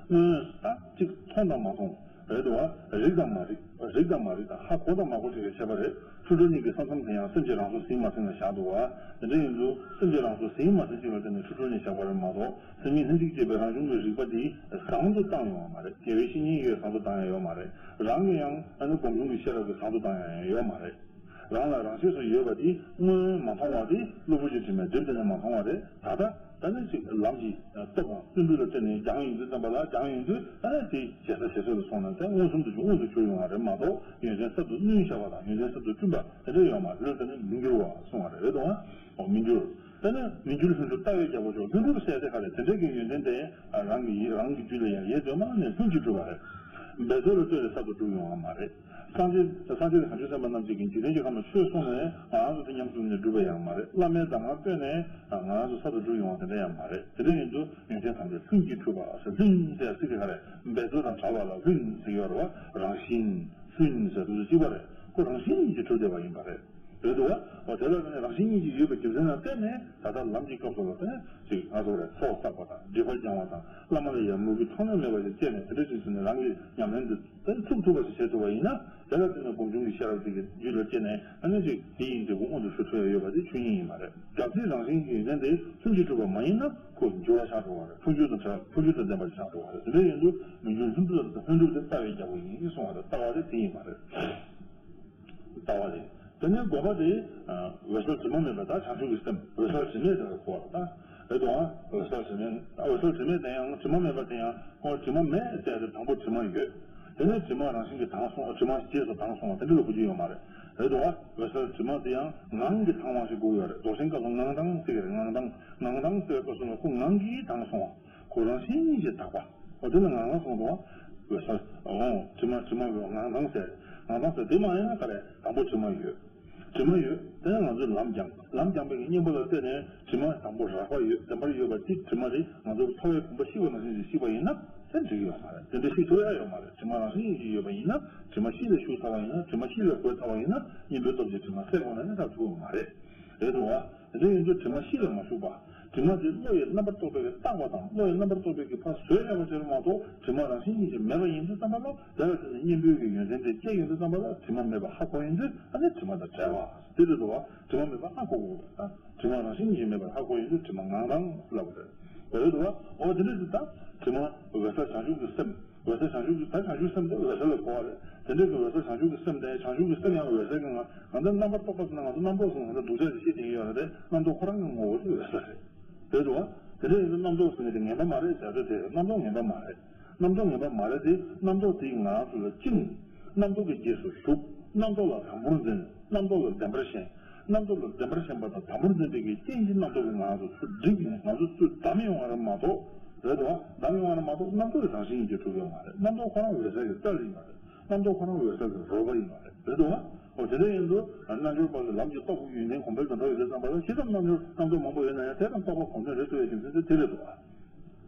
སྔོན་ད་ཅིག་མཐོང་དང་མ་མཐོང་ རེད་འདུག་བ། རིག་དང་མ་རིག་རིག་དང་མ་རིག་དང་ཧ་གོ་དང་མ་གོ་བཅས་ཀྱི་ཁྱད་པར་རེད། འཁྲུལ་གྲོལ་གཉིས་ཀྱི་ས་མཚམས་དེ་ཡང་སེམས་ཀྱིས་རང་སོ་ཟིན་མ་ཟིན་ལ་བཞག་འདུག་བ། དེ་འདྲ་ཡིན་དུས་སེམས་ཀྱིས་རང་སོ་ཟིན་མ་ཟིན་གཅིག་ལ་བརྟེན་ནས་འཁྲུལ་གྲོལ་གཉིས་བཞག་པ་རེད་མ་གཏོགས། སེམས་ཉིད་ལྷན་ཅིག་སྐྱེས་པའི་རང་བྱུང་གི་རིག་པ་འདི་བཟང་དུ་བཏང་ཡོང་བ་མ་རེད། དགེ་བའི་བཤེས་གཉེན་ཡོད་བཟང་དུ་བཏང་ཡང་ཡོད་མ་རེད། རང་གི་ཡང་ཨ་ནི་སྒོམ་བྱུང་གི་ཤེས་རབ་ཀྱིས་བཟང་དུ་བཏང་ཡང་ཡང་ཡོད་མ་རེད། རང་ལ་རང་ཆས་སུ་ཡོད་པ་དེ་སྔོན་མ་མཐོང་བ་དེ་གློ་བུར་གྱི་དྲི་མས་བསྒྲིབས་ཏེ་ནས་མ་མཐོང་བ་རེད། ད་ལྟ་ད་ནི་ཅིག་ལམ་གྱི་སྟོབས་དང་བརྩོན་འགྲུས་ལ་བརྟེན་ནས་སྦྱངས་ཡོང་དུས་ཙམ་པ་ལ་སྦྱངས་ཡོང་དུས་ད་ནི་དེ་ཇེ་ས་ཇེ་སོ་ལ་སོང་ནས་ད་མངོན་སུམ་དུ་མངོན་དུ་གྱུར་ཡོང་བ་རེད་མ་གཏོགས། ཡོན་ཏན་གསར་དུ་བསྣུན་བཞག་པ་དང་ཡོན་ཏན་གསར་དུ་བསྐྲུན་པ་དེ་འདྲ་ཡོད་མ་རེད། ལྷོད་ལྷོད་ནས་མི་འགྱུར་བ་གསུང་བ་རེད། རེད་དང་། འོ་མི་འགྱུར། ད་ནི་མི་འགྱུར་ལྷུན་གྲུབ་ལྟ་བའི་རྒྱལ་པོ་མཆོག་ལྷུན་གྲུབ་ཟེར་དེ་ག་རེད། དེ་འདྲ་གི་ཡོན་ཏན་དེ་རང་གི་རང་གི་རྒྱུད་ལ་ཡང་ཡེ་གདོད་མ་ནས་ལྷུན་གྱིས་གྲུབ་པ་རེད། འབད་རྩོལ་ལ་ལྟོས་ཏེ་གསར་དུ་སྒྲུབ་ཡོང་བ་མ་རེད། སངས་རྒྱས་སངས་རྒྱས་བྱང་ཆུབ་སེམས་དཔའ་རྣམས་ཀྱིས་འཇིག་རྟེན་གྱི་ཁམས་ལ་ཆོས་གསུངས་ནས་ང་རང་ཚོ་དེ་ཉམས་སུ་ལེན་ནས་སྒྲུབ་པ་ཡང་མ་རེད། བླ་མའི་གདམས་ངག་བཏོན་ནས་ང་རང་ཚོ་གསར་དུ་སྒྲུབ་ཡོང་བ་དེ་འདྲ་ཡང་མ་རེད། དེ་འདྲ་ཡིན་དུས་ཡོན་ཏན་ཐམས་ཅད་ལྷུན་གྱིས་གྲུབ་པ་ཟེར། ལྷུན་ཟེར་ཚིག་གི་ག་རེ། འབད་རྩོལ་དང་བྲལ་བ་ལ་ལྷུན་ཟེར་གྱི་ཡོད་རེད་བ། རང་བཞིན་ལྷུན་ཟེར་དུས་གཅིག་པ་རེད། ཁོ་རང་བཞིན་གྱིས་གྲུབ་བསྡད་པ་ཡིན་པ་རེད། རེད་འདུག་བ། འོ་དེ་ལ་ནི་རང་བཞིན་ཉིད་ཀྱིས་ཡོད་པའི་རྒྱུ་མཚན་ལ་བརྟེན་ནས་ད་ལྟ་ལམ་གྱི་སྐབས་སུ་ལ་བརྟེན་ནས་ཅིག་ང་ཚོ་རེད། ཚོགས་བསགས་པ་དང་སྒྲིབ་པ་སྦྱང་བ་དང་བླ་མ་ལ་ཡང་མོས་གུས་ཐོགས་མེད་མེད་པ་ཞིག་བསྐྱེད་ནས་དེ་འདྲ་ཞིག་བྱས་ནས་རང་གི་ཉམས་ལེན་དེ་ཐུབ་ཐུབ་པ་ཞིག་བྱེད་ཐུབ་པ་ཡིན་ན། དེ་ལ་བརྟེན་ནས་སྒོམ་བྱུང་གི་ཤེས་རབ་དེ་གི་རྒྱུད་ལ་སྐྱེས་ནས་ཨ་ནི་ཅིག་དེ་ཡི་འབྲས་བུ་མངོན་དུ་གྱུར་ཐུབ་ཡ་ཡོད་པ་དེ་ཆོས་ཉིད་ཡིན་པ་རེད། རྒྱལ་སྲས་རང་བཞིན་གྱི་ཡོན་ཏན་དེ་ལྷུན་གྱིས་གྲུབ་པ་མ་ཡིན་ན་ཁོ་འགྱུར་བ་ཆགས་འགྲོ་བ་རེད། འཕོ་འགྱུར་དང་བྲལ། འཕོ་འགྱུར་དང་ལྡན་པ་ཆགས་འགྲོ་བ་རེད། དེ་འདྲ་ཡིན་དུས་མི་འགྱུར་ལྷུན་གྲུབ་ལྷུན་གྲུབ་དེ་ལྟ་བའི་རྒྱལ་པོ་ཡིན་གསུང་བ་རེད། ལྟ་བ་དེ་དེ་ཡིན་པ་རེད། ལྟ་བ་རེད། དེ་ནས་དགོས་པ་དེ། འོད་གསལ་དྲི་མ་མེད་པ་དང་བྱང་ཆུབ་ཀྱི་སེམས། འོད་གསལ་དྲི་མེད་ཟེར་བ་གོ་བ་དང་། རེད་དོ། འོད་གསལ་དྲི་མེད། འོད་གསལ་དྲི་མེད་དེ་ཡང་དྲི་མ་མེད་པ་དེ་ཡང་ཁོ་དྲི་མ་མེད་ཟེར་ཏེ་དང་པོ་དྲི་མ་ཡོད། དེ་ནས་དྲི་མ་རང་བཞིན་གྱིས་དྭངས་སོང་། དྲི་མ་རྗེས་སུ་དྭངས་སོང་བ་དེ་འདྲ་ལ་གོ་རྒྱུ་ཡོད་མ་རེད། རེད་དོ། འོད་གསལ་དྲི་མ་དེ་ཡང་ངང་གིས་དྭངས་པ་ཞིག་དགོས་ཡོད་རེད། རྫོགས་ཆེན་སྐབས་སུ་ངང་དྭངས་ཟེར་གྱི་རེད། ངང་དྭངས། ངང་དྭངས་ཟེར་བའི་སྐབས་སུ་ལ་ཁོ་ངང་གིས་དྭངས་སོང་བ། ཁོ་རང་བཞིན་གྱིས་དག་པ། འོ་དེ་ལ་ངང་དྭངས་གསུངས་འདུག་བ། འོད་གསལ། འོ་དྲི་མ་དྲི་མ་ཡོད། ངང་དྭངས་ཟེར། ངང་དྭངས་ཟེར་དེ་མ་ཡིན་ན་ག་རེ། དང་པོ་དྲི་མ་ཡོད། དྲི་མ་ཡོད། དེ་ནས་ང་ཚོས་ལམ་སྦྱངས། ལམ་སྦྱངས་པའི་གཉེན་པོ་ལ་བརྟེན་ནས་དྲི་མ་དང་པོ་རགས་པ་ཡོད། བདེན་པར་ཡོད་པ་དེ་དྲི་མ་དེ་ང་ཚོ་ཚ་བའི་གོམ་པ་བཤིག་པ་ནང་བཞིན་ཞིག་བཤིག་པ་ཡིན་ན་དེ་འགྲིག་གི་ཡོད་མ་རེད། དེ་འདྲ་བཤིག་ཐུབ་ཡ་ཡོད་མ་རེད། དྲི་མ་རང་བཞིན་གྱིས་ཡོད་པ་ཡིན་ན། དྲི་མ་བཤིག་ལ་ཞུགས་ཚར་བ་ཡིན་ན། དྲི་མ་བཤིག་ལ་གོས་ཚར་བ་ཡིན་ན་གཉེན་པོའི་སྟོབས་ཀྱིས་དྲི་མ་སེལ་དགོས་ན་ནི་ད་ཐུབ་ཀྱི་མ་རེད། རེད་འདུག་བ། དེ་འདྲ་ཡིན་དུས་དྲི་མ་བཤིག་ལ་མ་ཞུགས་པ། དྲི་མ་དེ་བློ་ཡིས་རྣམ་པར་རྟོག་པའི་གིས་བཏགས་པ་དང་བློ་ཡིས་རྣམ་པར་རྟོག་པའི་གིས་ཕར་བཟོས་བཞག་པ་ཅིག་རེད་མ་གཏོགས་དྲི་མ་རང་བཞིན་ཉིད་ཀྱིས་མེད་པ་ཡིན་དུས་ཙམ་པ་ལ། དེ་ལ་བརྟེན་ནས་གཉེན་པོའི་གི་ཡོན་ཏན་དེ་སྐྱེས་ཡོང་དུས་ཙམ་པ་ལ་དྲི་མ་མེད་པ་ཧ་གོ་ཡོང་དུས་ཨ་ནི་དྲི་མ་དང་བྲལ་བ་དེ་རེད་འདུག་བ། དྲི་མ་མེད་པ་ཧ་གོ་དགོས་པ་དང་། དྲི་མ་རང་བཞིན་ཉིད་ཀྱིས་མེད་པ་ཧ་གོ་ཡོང་དུས་དྲི་མ་ངང་དྭངས་ལབ་པ་རེད། རེད་འདུག་བ། འོ་དེ་འདྲ་ཞིག་དང་དྲི་མ་འོད་གསལ་བྱང་ཆུབ་ཀྱི་སེམས། འོད་གསལ་བྱང་ཆུབ་ཀྱི། ད་བྱང་ཆུབ་སེམས་དེ་འོད་གསལ་ལ་གོ་བ་རེད། དེ་འདྲའི་གི་འོད་གསལ་བྱང་ཆུབ་ཀྱི་སེམས་དེ། བྱང་ཆུབ་ཀྱི་སེམས་ཡང་འོད་གསལ་གྱི་ངང་། ང་ཚོ་རྣམ་པར་རྟོག་པ་ཟེར་ན་ང་ཚོ་རྣམ་རྟོག་ཟེར་ན་ང་ཚོ་སྡུག་ཅག་ཅིག་ཤེས་བསྡད་ཀྱི་ཡོད་རེད་དེ། རྣམ་རྟོག་ཁོ་རང་གི་ངོ་བོ་དེ་འོད་གསལ་རེད། དེ་འདྲ་ཡིན་ན་རྣམ་རྟོག་ཟེར་མཁན་དེ་ངན་པ་མ་རེད་ཟེར་ཡ་དེ་རེད། རྣམ་རྟོག་ངན་པ་མ་རེད་དེ། རྣམ་རྟོག་ངན་པ་མ་རེད་དེ། རྣམ་རྟོག་དེས་ང་ཚོ་ལ་བཅིངས། རྣམ་རྟོག་གི་རྗེས་སུ་ཞུགས། རྣམ་རྟོག་ལ་དམ་པོར་འཛིན། རྣམ་རྟོག་ལ་བདེན་པར་ཞེན། རྣམ་རྟོག་ལ་བདེན་པར་ཞེན་པ་དང་དམ་པོར་འཛིན་པའི་གི་རྐྱེན་གྱིས་རྣམ་རྟོག་གིས་ང་ཚོ་ཚུར་བསྒྲིབས་ནས་ང་ཚོ་ཚུར་བསྡམས་ཡོང་བ་རེད་མ་གཏོགས། རེད་དོ། བསྡམས་ཡོང་བ་རེད་མ་གཏོགས་རྣམ་རྟོག་གིས་རང་བཞིན་གྱིས་གྲུབ་ཡོད་མ་རེད། རྣམ་རྟོག་ཁོ་རང་འོད་གསལ་གྱི་རྩལ་ཡིན་པ་རེད། རྣམ་རྟོག་ཁོ་རང་འོད་གསལ་གྱི་རོལ་པ་ཡིན་པ་རེད། རེད་དོ། འོ་དེ་འདྲ་ཡིན་དུས་རྣལ་འབྱོར་པ་ལ་ལམ་གྱི་སྟོབས་ཀྱི་ཡོན་ཏན་གོང་འཕེལ་དུ་འགྲོ་ཡོང་དུས་ཙམ་པ་ལ་ཇི་ཙམ་རྣལ་འབྱོར་རྣམ་རྟོག་མང་པོ་ཡོད་ན་ཡང་དེ་ཙམ་རྟོགས་པ་གོང་འཕེལ་རེད་ཐུབ་པའི་རྒྱུ་མཚན་དེ་དེ་རེད་དོ།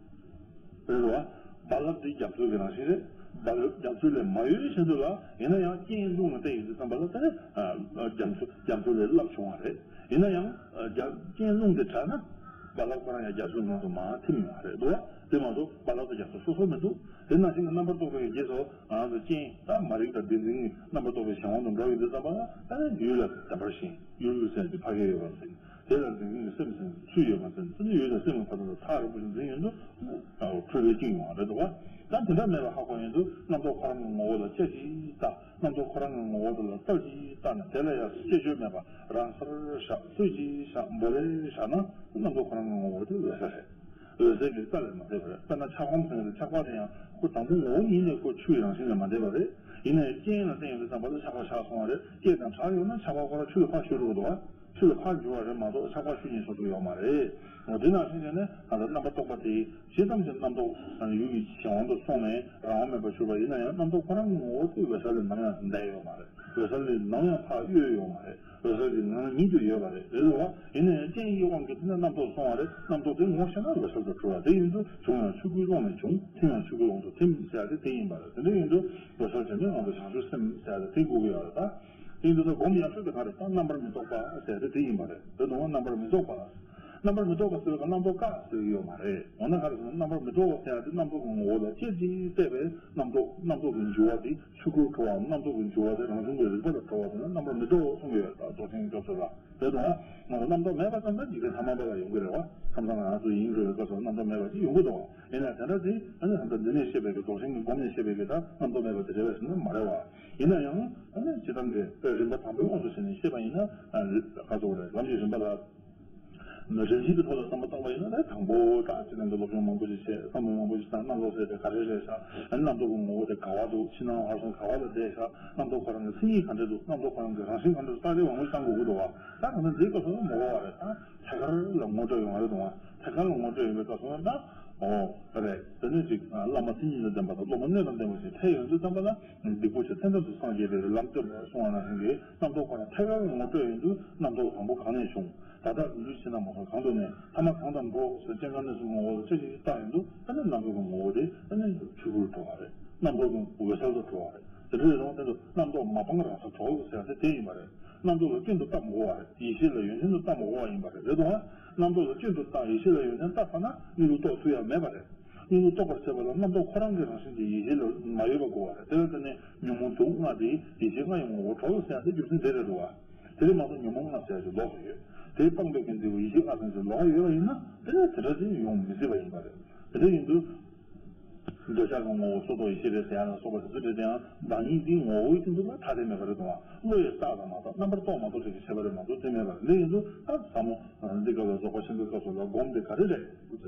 རེད་དོ། རྦ་རླབས་འདི་རྒྱ་མཚོ་གི་རང་བཞིན་རེད། རྦ་རླབས་རྒྱ་མཚོ་ལས་མ་གཡོས་བཞིན་དུ་ལ། ཡིན་ན་ཡང་རྐྱེན་རླུང་ལ་བརྟེན་ཡོད་དུས་ཙམ་པ་ལ་དེ་ནི་རྒྱ་མཚོ་རྒྱ་མཚོ་ལས་རླབས་བྱུང་བ་རེད། ཡིན་ན་ཡང་རྒྱ་རྐྱེན་རླུང་དེ་དྲག་ན་རྦ་རླབས་ཁོ་རང་ཡང་རྒྱ་མཚོའི་ནང་དུ་མར་ཐིམ་ཡོང་བ་རེད་དོ། དེ་མ་གཏོགས་རྦ་རླབས་དང་རྒྱ་མཚོ་སོ་སོ་མི་འདུག་དེ་ནང་བཞིན་གྱི་རྣམ་པར་རྟོག་པའི་རྗེས་སུ་ང་ཚོ་རྐྱེན་དང་མ་རིག་དང་བདེན་འཛིན་གྱི་རྣམ་པར་རྟོག་པའི་གཞན་དབང་དུ་འགྲོ་ཡོང་དུས་ཙམ་པ་ལ་དེ་ནི་ཡུལ་ལ་བདེན་པར་ཞེན། ཡུལ་ལུགས་ཟེར་ཡག་དེ་ཕ་གི་ཡོད་པར་འཛིན། དེ་ལ་འཛིན་མཁན་གྱི་སེམས་ཟེར་ཡག་དེ་ཚུར་ཡོད་པར་འཛིན། དེ་ནི་ཡུལ་དང་སེམས་ཀྱི་བར་དུ་ཐག་རིང་པོ་ཞིག་འཛིན་ཡོང་དུས་འཁྲུལ་པའི་དཀྱིལ་ཡོང་བ་རེད་འདུག་བ། ད་དེ་འདྲ་མེད་པ་ཧ་གོ་ཡོང་དུས་རྣམ་རྟོག་ཁོ་རང་གི་ངོ་བོ་ལ་སྐྱེ་ཅིག་བལྟ། རྣམ་རྟོག་ཁོ་རང་གི་ངོ་བོ་དེ་ལ་བལྟ་ཅིག་བལྟ་ན། དེ་ལ་ཡང་སྐྱེ་བཅོས་མེད་པ་རང་སར་བཞག་ལྷོད་ཅིག་བཞག་འབོ་ལེ་བཞག་ན་རྣམ་རྟོག་ཁོ་རང་གི་ངོ་བོ་དེ་འོད་གསལ་རེད། འོད་གསལ་གྱི་རྩ་ལས་མ་འདས་པ་རེད། དཔེར་ན་ཆགས་སྡང་ཟེར་ཡག་དེ་ཆགས་པ་དེ་ཡང་ཁོ་དང་པོ་ངོ་བོ་ཉིད་ནས་ཁོ་ཆུ་ཡི་རང་བཞིན་ལས་མ་འདས་པ་རེད། ཡིན་ན་ཡང་རྐྱེན་ལ་བརྟེན་ཡོང་དུས་ཙམ་པ་ལ་ཆགས་པ་ཆགས་སོང་བ་རེད། རྐྱེན་དང་བྲལ་ཡོང་ན་ཆགས་པ་ཁོ་རང་ཆུ་ལ་ཕར་ཤོར་འགྲོ་གི་འདུག་བ། ཆུ་ལ་ཕར་འགྱུར་བ་རེད་མ་གཏོགས་ཆགས་པ་ཆུ་གཉིས་སོ་སོ་ཡོད་མ་རེད། འོ་དེ་ནང་བཞིན་བྱས་ནས་ང་ཚོ་རྣམ་པར་རྟོག་པ་དེ་ཇི་ཙམ་གྱིས་རྣམ་རྟོག་ཡུལ་གྱི་གཞན་དབང་དུ་སོང་ནས་རང་དབང་མེད་པར་གྱུར་པ་ཡིན་ན་ཡང་རྣམ་རྟོག་ཁོ་རང་གི་ངོ་བོ་དེ་འོད་གསལ་ལས་ནམ་ཡང་འདས་ཡོད་མ་རེད། འོད་གསལ་ལས་ནམ་ཡང་ཕར་གཡོས་ཡོད་མ་རེད། འོད་གསལ་གྱི་ངང་ཉིད་དུ་ཡོད་པ་རེད། རེད་དོ། ཡིན་ན་ཡང་རྐྱེན་གྱི་དབང་གིས་དེ་ནས་རྣམ་རྟོག་སོང་བ་རེད། རྣམ་རྟོག་དེ་ངོ་ཤེས་ན་འོད་གསལ་དུ་གྲུབ་པ་དེ་ཡིན་དུས་བྱུང་ཡང་ཆོས་སྐུའི་ཀློང་ནས་བྱུང་། ཐིམ་ཡང་ཆོས་སྐུའི་ཀློང་དུ་ཐིམ་ཟེར་ཡག་དེ་དེ་ཡིན་པ་རེད། དེ་འདྲ་ཡིན་དུས་འོད་གསལ་དྲི་མེད་ངང་དུ་བྱང་ཆུབ་སེམས་ཟེར་ཡག་དེ་དགོས་ཀྱི་ཡོད་རེད། ད་དེ་ཡིན་དུས་ད་སྒོམ་ཡག་ཤོས་དེ་ག་རེད། ད་རྣམ་པར་མི་རྟོག་པ་ཟེར་ཡག་དེ་དེ་ཡིན་པ་རེད། རེད་དོ། རྣམ་པར་མི་རྟོག་པ། རྣམ་པར་མི་རྟོག་པ་ཟེར་བ་དང་རྣམ་རྟོག་བཀག་ཟེར་གྱི་ཡོད་མ་རེད། འོ་ན་ག་རེ་ཟེར་ན། རྣམ་པར་མི་རྟོག་པ་ཟེར་ཡ་དེ་རྣམ་རྟོག་གི་ངོ་བོ་ལ་ཅེར་གྱིས་བལྟས་པས་རྣམ་རྟོག་རྣམ་རྟོག་གི་འགྱུར་བ་དེ་ཆོས་སྐུར་གྲོལ་བའམ་རྣམ་རྟོག་གི་འགྱུར་བ་དེ་རང་བྱུང་གི་རིག་པ་ལ་གྲོལ་བ་དེ་ནི་རྣམ་པར་མི་རྟོག་གསུངས་ཡོད། ད་རྫོགས་ཆེན་སྐབས་སུ་ལ་རེད་དོ། ང་ཚོ་རྣམ་རྟོག་མེད་པ་ཙམ་ན་འཇིག་རྟེན་ཐ་མལ་པ་ལ་ཡོང་གི་རེད་བ། ཁམས་སངས་ང་ཚོ་ཡིན་རུང་བའི་སྐབས་སུ་རྣམ་རྟོག་མེད་པ་ཅིག་ཡོང་གི་འདུག་བ། ཡིན་ན་དེ་འདྲ་དེ་ཨ་ནི་ད་འདི་ནས་བཤད་པའི་གི་རྫོགས་ཆེན་གྱི་སྒོམ་ནས་བཤད་པའི་གི་ད་རྣམ་རྟོག་མེད་པ་དེ་རེད་བས་ཟེར་ན་མ་རེད་བ། ཡིན་ན་ཡང་ཨ་ནི་སྤྱིར་བཏང་གི་རིམ་པ་དང་པོའི་དབང་དུ་བྱས་ནས་བཤད་པ་ཡིན་ན་ཨ་ག་ཚོད་རེད། ལམ་གྱི་རིམ་པ་ལ། རིམ་གྱིས་པའི་ཐོག་ལ་བསམ་བློ་བཏང་བ་ཡིན་ན་ད་དང་པོ་ད་སྤྱིར་བཏང་གི་སློབ་སྦྱོང་མང་པོ་ཞིག་བྱས། བསམ་བློ་མང་པོ་ཞིག་བཏང་། རྣམ་རྟོག་ཟེར་དེ་ག་རེ་རེད་ཤག་ཨ་ནི་རྣམ་རྟོག་གི་ངོ་བོ་དེ་ག་བ་འདུག་ཕྱི་ནང་བར་གསུམ་ག་བ་ལ་བསྡད་ཤག་རྣམ་རྟོག་ཁོ་རང་གི་མཚན་ཉིད་ག་འདྲ་འདུག་རྣམ་རྟོག་ཁོ་རང་གི་རང་བཞིན་ག་འདྲ་འདུག་བརྟག་དཔྱད་མང་པོ་ཞིག་བཏང་དགོས་ཀྱི་འདུག་བ། ད་ད་ལྟ་འདིའི་སྐབས་སུ་ན་མ་གོ་བ་རེད། ད་ཐད་ཀར་ལ་ངོ་སྤྲོད་ཡོང་བ་རེད་འདུག་བ། ཐད་ཀར་ལ་ངོ་སྤྲོད་ཡོང་བའི་སྐབས་སུ་ན་ད་ཨོ་རེད། དེ་ནས་ཅིག་བླ་མ་མཚན་ཉིད་དང་ལྡན་པ་དང་སློབ་མ་སྣོད་དང་ལྡན་པ་ཞིག་ཐལ་ཡོང་དུས་ཙམ་པ་ལ། སྡིག་པོ་ཆེ་མཚན་ཐབས་སུ་སངས་རྒྱས་པའི་ལམ་སྟོན་པས་གསུངས་པ་ནང་བཞིན་གྱི་རྣམ་རྟོག་ཁོ་རང་ཐད་ཀར་ངོ་སྤྲོད་ཡོང་དུས་རྣམ་རྟོག་དང་པོ་གང་ནས་བྱུང་། ད་ལྟ་ལུས་ཕྱི་ནང་མ་སོགས་གང་དུ་གནས། ཐ་མ་གང་དང་འགྲོགས་ཟེར་སྐྱེ་འགག་གནས་གསུམ་ངོ་བོ་ལ་ཅེར་གྱིས་བལྟས་ཡོང་དུས་ཨ་ནི་རྣམ་རྟོག་གི་ངོ་བོ་དེ་ཨ་ནི་ཆོས་སྐུར་གྲོལ་བ་རེད། རྣམ་རྟོག་གི་འོད་གསལ་དུ་གྲོལ་བ་རེད། དེ་འདྲ་ཡིན་དུས་དེ་ཚོ་རྣམ་རྟོག་མ་སྤངས་རང་སར་གྲོལ་ཟེར་ཡ་དེ་དེ་ཡིན་པ་རེད། རྣམ་རྟོག་ལ་སྐྱོན་དུ་བལྟ་མི་དགོས་པ་རེད། ཡེ་ཤེས་ལ་ཡོན་ཏན་དུ་བལྟ་མི་དགོས་པ་ཡིན་པ་རེད། རེད་དོ། རྣམ་རྟོག་ལ་སྐྱོན་དུ་བལྟ་ཡེ་ཤེས་ལ་ཡོན་ཏན་བལྟ་ཚར་ན་གཉིས་ལུགས་རྟོགས་ཐུབ་ཡ་མེད་པ་རེད། གཉིས་ལུགས་རྟོགས་པར་བྱེད་པ་ལ་རྣམ་རྟོག་ཁོ་རང་གི་རང་བཞིན་གྱིས་ཡེ་ཤེས་ལ་མ་ཡོད་པ་དགོས་པ་རེད། དེ་ལ་བརྟེན་ནས་ཉོན་མོངས་དུག་ལྔ་དེ་ཡེ་ཤེས་ལྔ་ཡི་ངོ་བོར་གྲོལ་ཟེར་ཡ་དེ་རྒྱུ་མཚན་དེ་རེད་འདུག་བ། དེ་རིང་མ་གཏོགས་ཉོན་མོངས་ལྔ་ཟེར་ཡ་ཞིག་ལོགས་སུ་ཡོད། དེ་སྤངས་པའི་རྐྱེན་དེ་ཡེ་ཤེས་ལྔ་ཟེར་ཡ་ཞིག་ལོགས་ཀ་ཡོད་པ་ཡིན་ན་དེ་ནས་དེ་འདྲ་དེ་ཡོང་མི་སྲིད་པ་ཡིན་པ་རེད། དེ་འདྲ་ཡིན་དུས། འདོད་ཆགས་ཀྱི་ངོ་བོ་སོ་ཐོག་ཡེ་ཤེས་རེད་ཟེར་ཡ་ལ་སོགས་པ་དེ་ཚོ་རེད་དེ་ཡང་བདག་ཉིད་འདིའི་ངོ་བོའི་སྟེང་དུ་ལ་ཐ་དད་མེད་པ་རེད་དང་། བློ་ཡིས་བཏགས་དང་མ་བཏགས་རྣམ་པར་རྟོག་མ་རྟོགས་བཅས་ཀྱི་ཁྱད་པར་རེད་མ་གཏོགས་དེ་མེད་པ་རེད། འདི་ཡིན་དུས་ད་ཟབ་མོ་འདི་སྐབས་ལ་རྫོགས་པ་ཆེན་པོའི་སྐབས་སུ་ལ་སྒོམ་དེ་ག་རེ་རེད།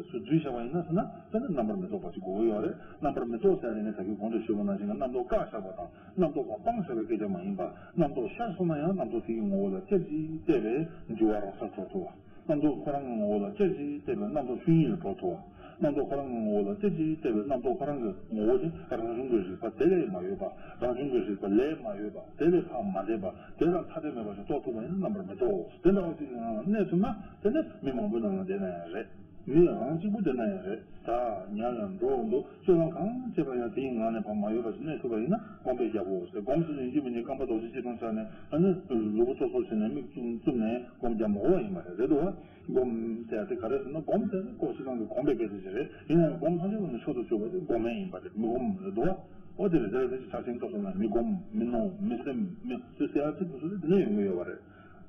སུ་འཛུལ་བྱ་བ་ཡིན་ན་ཟེར་ན་དེ་ནི་རྣམ་པར་མི་རྟོག་པ་ཅིག་དགོས་ཀྱི་ཡོད་རེད། རྣམ་པར་མི་རྟོག་ཟེར་ཡ་དེ་ནི་ད་གིན་གོང་དུ་ཞུས་པ་ནང་བཞིན་གྱི་རྣམ་རྟོག་བཀག་བཞག་པ་དང་རྣམ་རྟོག་པ་སྤངས་བཞག་པའི་སྐད་ཆ་མ་ཡིན་པ། རྣམ་རྟོག་ཤར་སོང་ན་ཡང་རྣམ་རྟོག་དེ་ཡི་ངོ་བོ་ལ་ཅེར་གྱིས་བལྟས་པས་འགྱུར་བ་རང་སར་གྲོལ་ཐུབ་པ། རྣམ་རྟོག་ཁོ་རང་གི་ངོ་བོ་ལ་ཅེར་གྱིས་བལྟས་པས་རྣམ་རྟོག་ཆོས་ཉིད་ལ་གྲོལ་ཐུབ་པ། རྣམ་རྟོག་ཁོ་རང་གི་ངོ་བོ་ལ་ཅེར་གྱིས་བལྟས་པས་རྣམ་རྟོག་ཁོ་རང་གི་ངོ་བོ་དེ་རང་བྱུང་གི་རིག་པ་དེ་ལས་མ་གཡོས་པ། རང་བྱུང་གི་རིག་པ་ལས་མ་གཡོས་པ། དེ་ལས་ཕར་མ་འདས་པ། དེ་དང་ཐ་དད་མེད་པ་ཞིག་རྟོགས་ཐུབ་པ་ཡིན་ན་རྣམ་པར་མི་རྟོག་དེ་འདྲ་བ་ཅིག་གི་ངང་ལ་གནས་ཐུབ་ན་དེ་ནི་མི་མང་པོའི་ནང་ལ་བསྡད་ན་ཡང་རེད། མི་རང་གཅིག་པུ་བསྡད་ན་ཡང་རེད། ད་ཉལ་ལ་འགྲོ་འདུག་སྤྱོད་ལམ་གང་བྱེད་པ་ཡང་དེའི་ངང་ནས་ཕར་མ་གཡོས་པ་ཞིག་གནས་ཐུབ་པ་ཡིན་ན་སྒོམ་པས་རྒྱབ་བོ་ཟེར། སྒོམ་ཟེར་ནས་ཡིན་གཅིག་མིན་གཅིག་རྐང་པ་རྡོག་གཅིག་གཅིག་སྟོང་ཆགས་ནས་ཨ་ནི་ལུས་པོ་ཙོག་ཙོག་བྱས་ནས་མིག་བཙུམ་བཙུམ་ནས་སྒོམ་རྒྱབ་མ་དགོས་པ་ཡིན་པ་རེད། རེད་འདུག་བ། སྒོམ་ཟེར་ཡ་དེ་ག་རེ་ཟེར་ན་སྒོམ་ཟེར་ན་ཀོ་ཤི་ལང་གི་གོམས་པའི་སྐད་ཆ་ཞིག་རེད། ཡིན་ན་ཡང་སྒོམ་ཐམས་ཅད་པོ་ནི་མཆོག་ཏུ་གྱུར་པ་དེ་སྒོམ་མེད་ཡིན་པ་རེད། མི་སྒོམ་རེད་འདུག་བ། ཨོ་དེ་རེད། དེ་ལ་དེ་ཅི་ཆ་ཆེན་སྐབས་སུ་ན་མི་སྒོམ་མི་སྣང་མི་སེམས་མི་ཟེར་ཡ་ཚིག་དེ་ཚོ་དེ་ནས་ཡོང་གི་ཡོད་པ་རེད།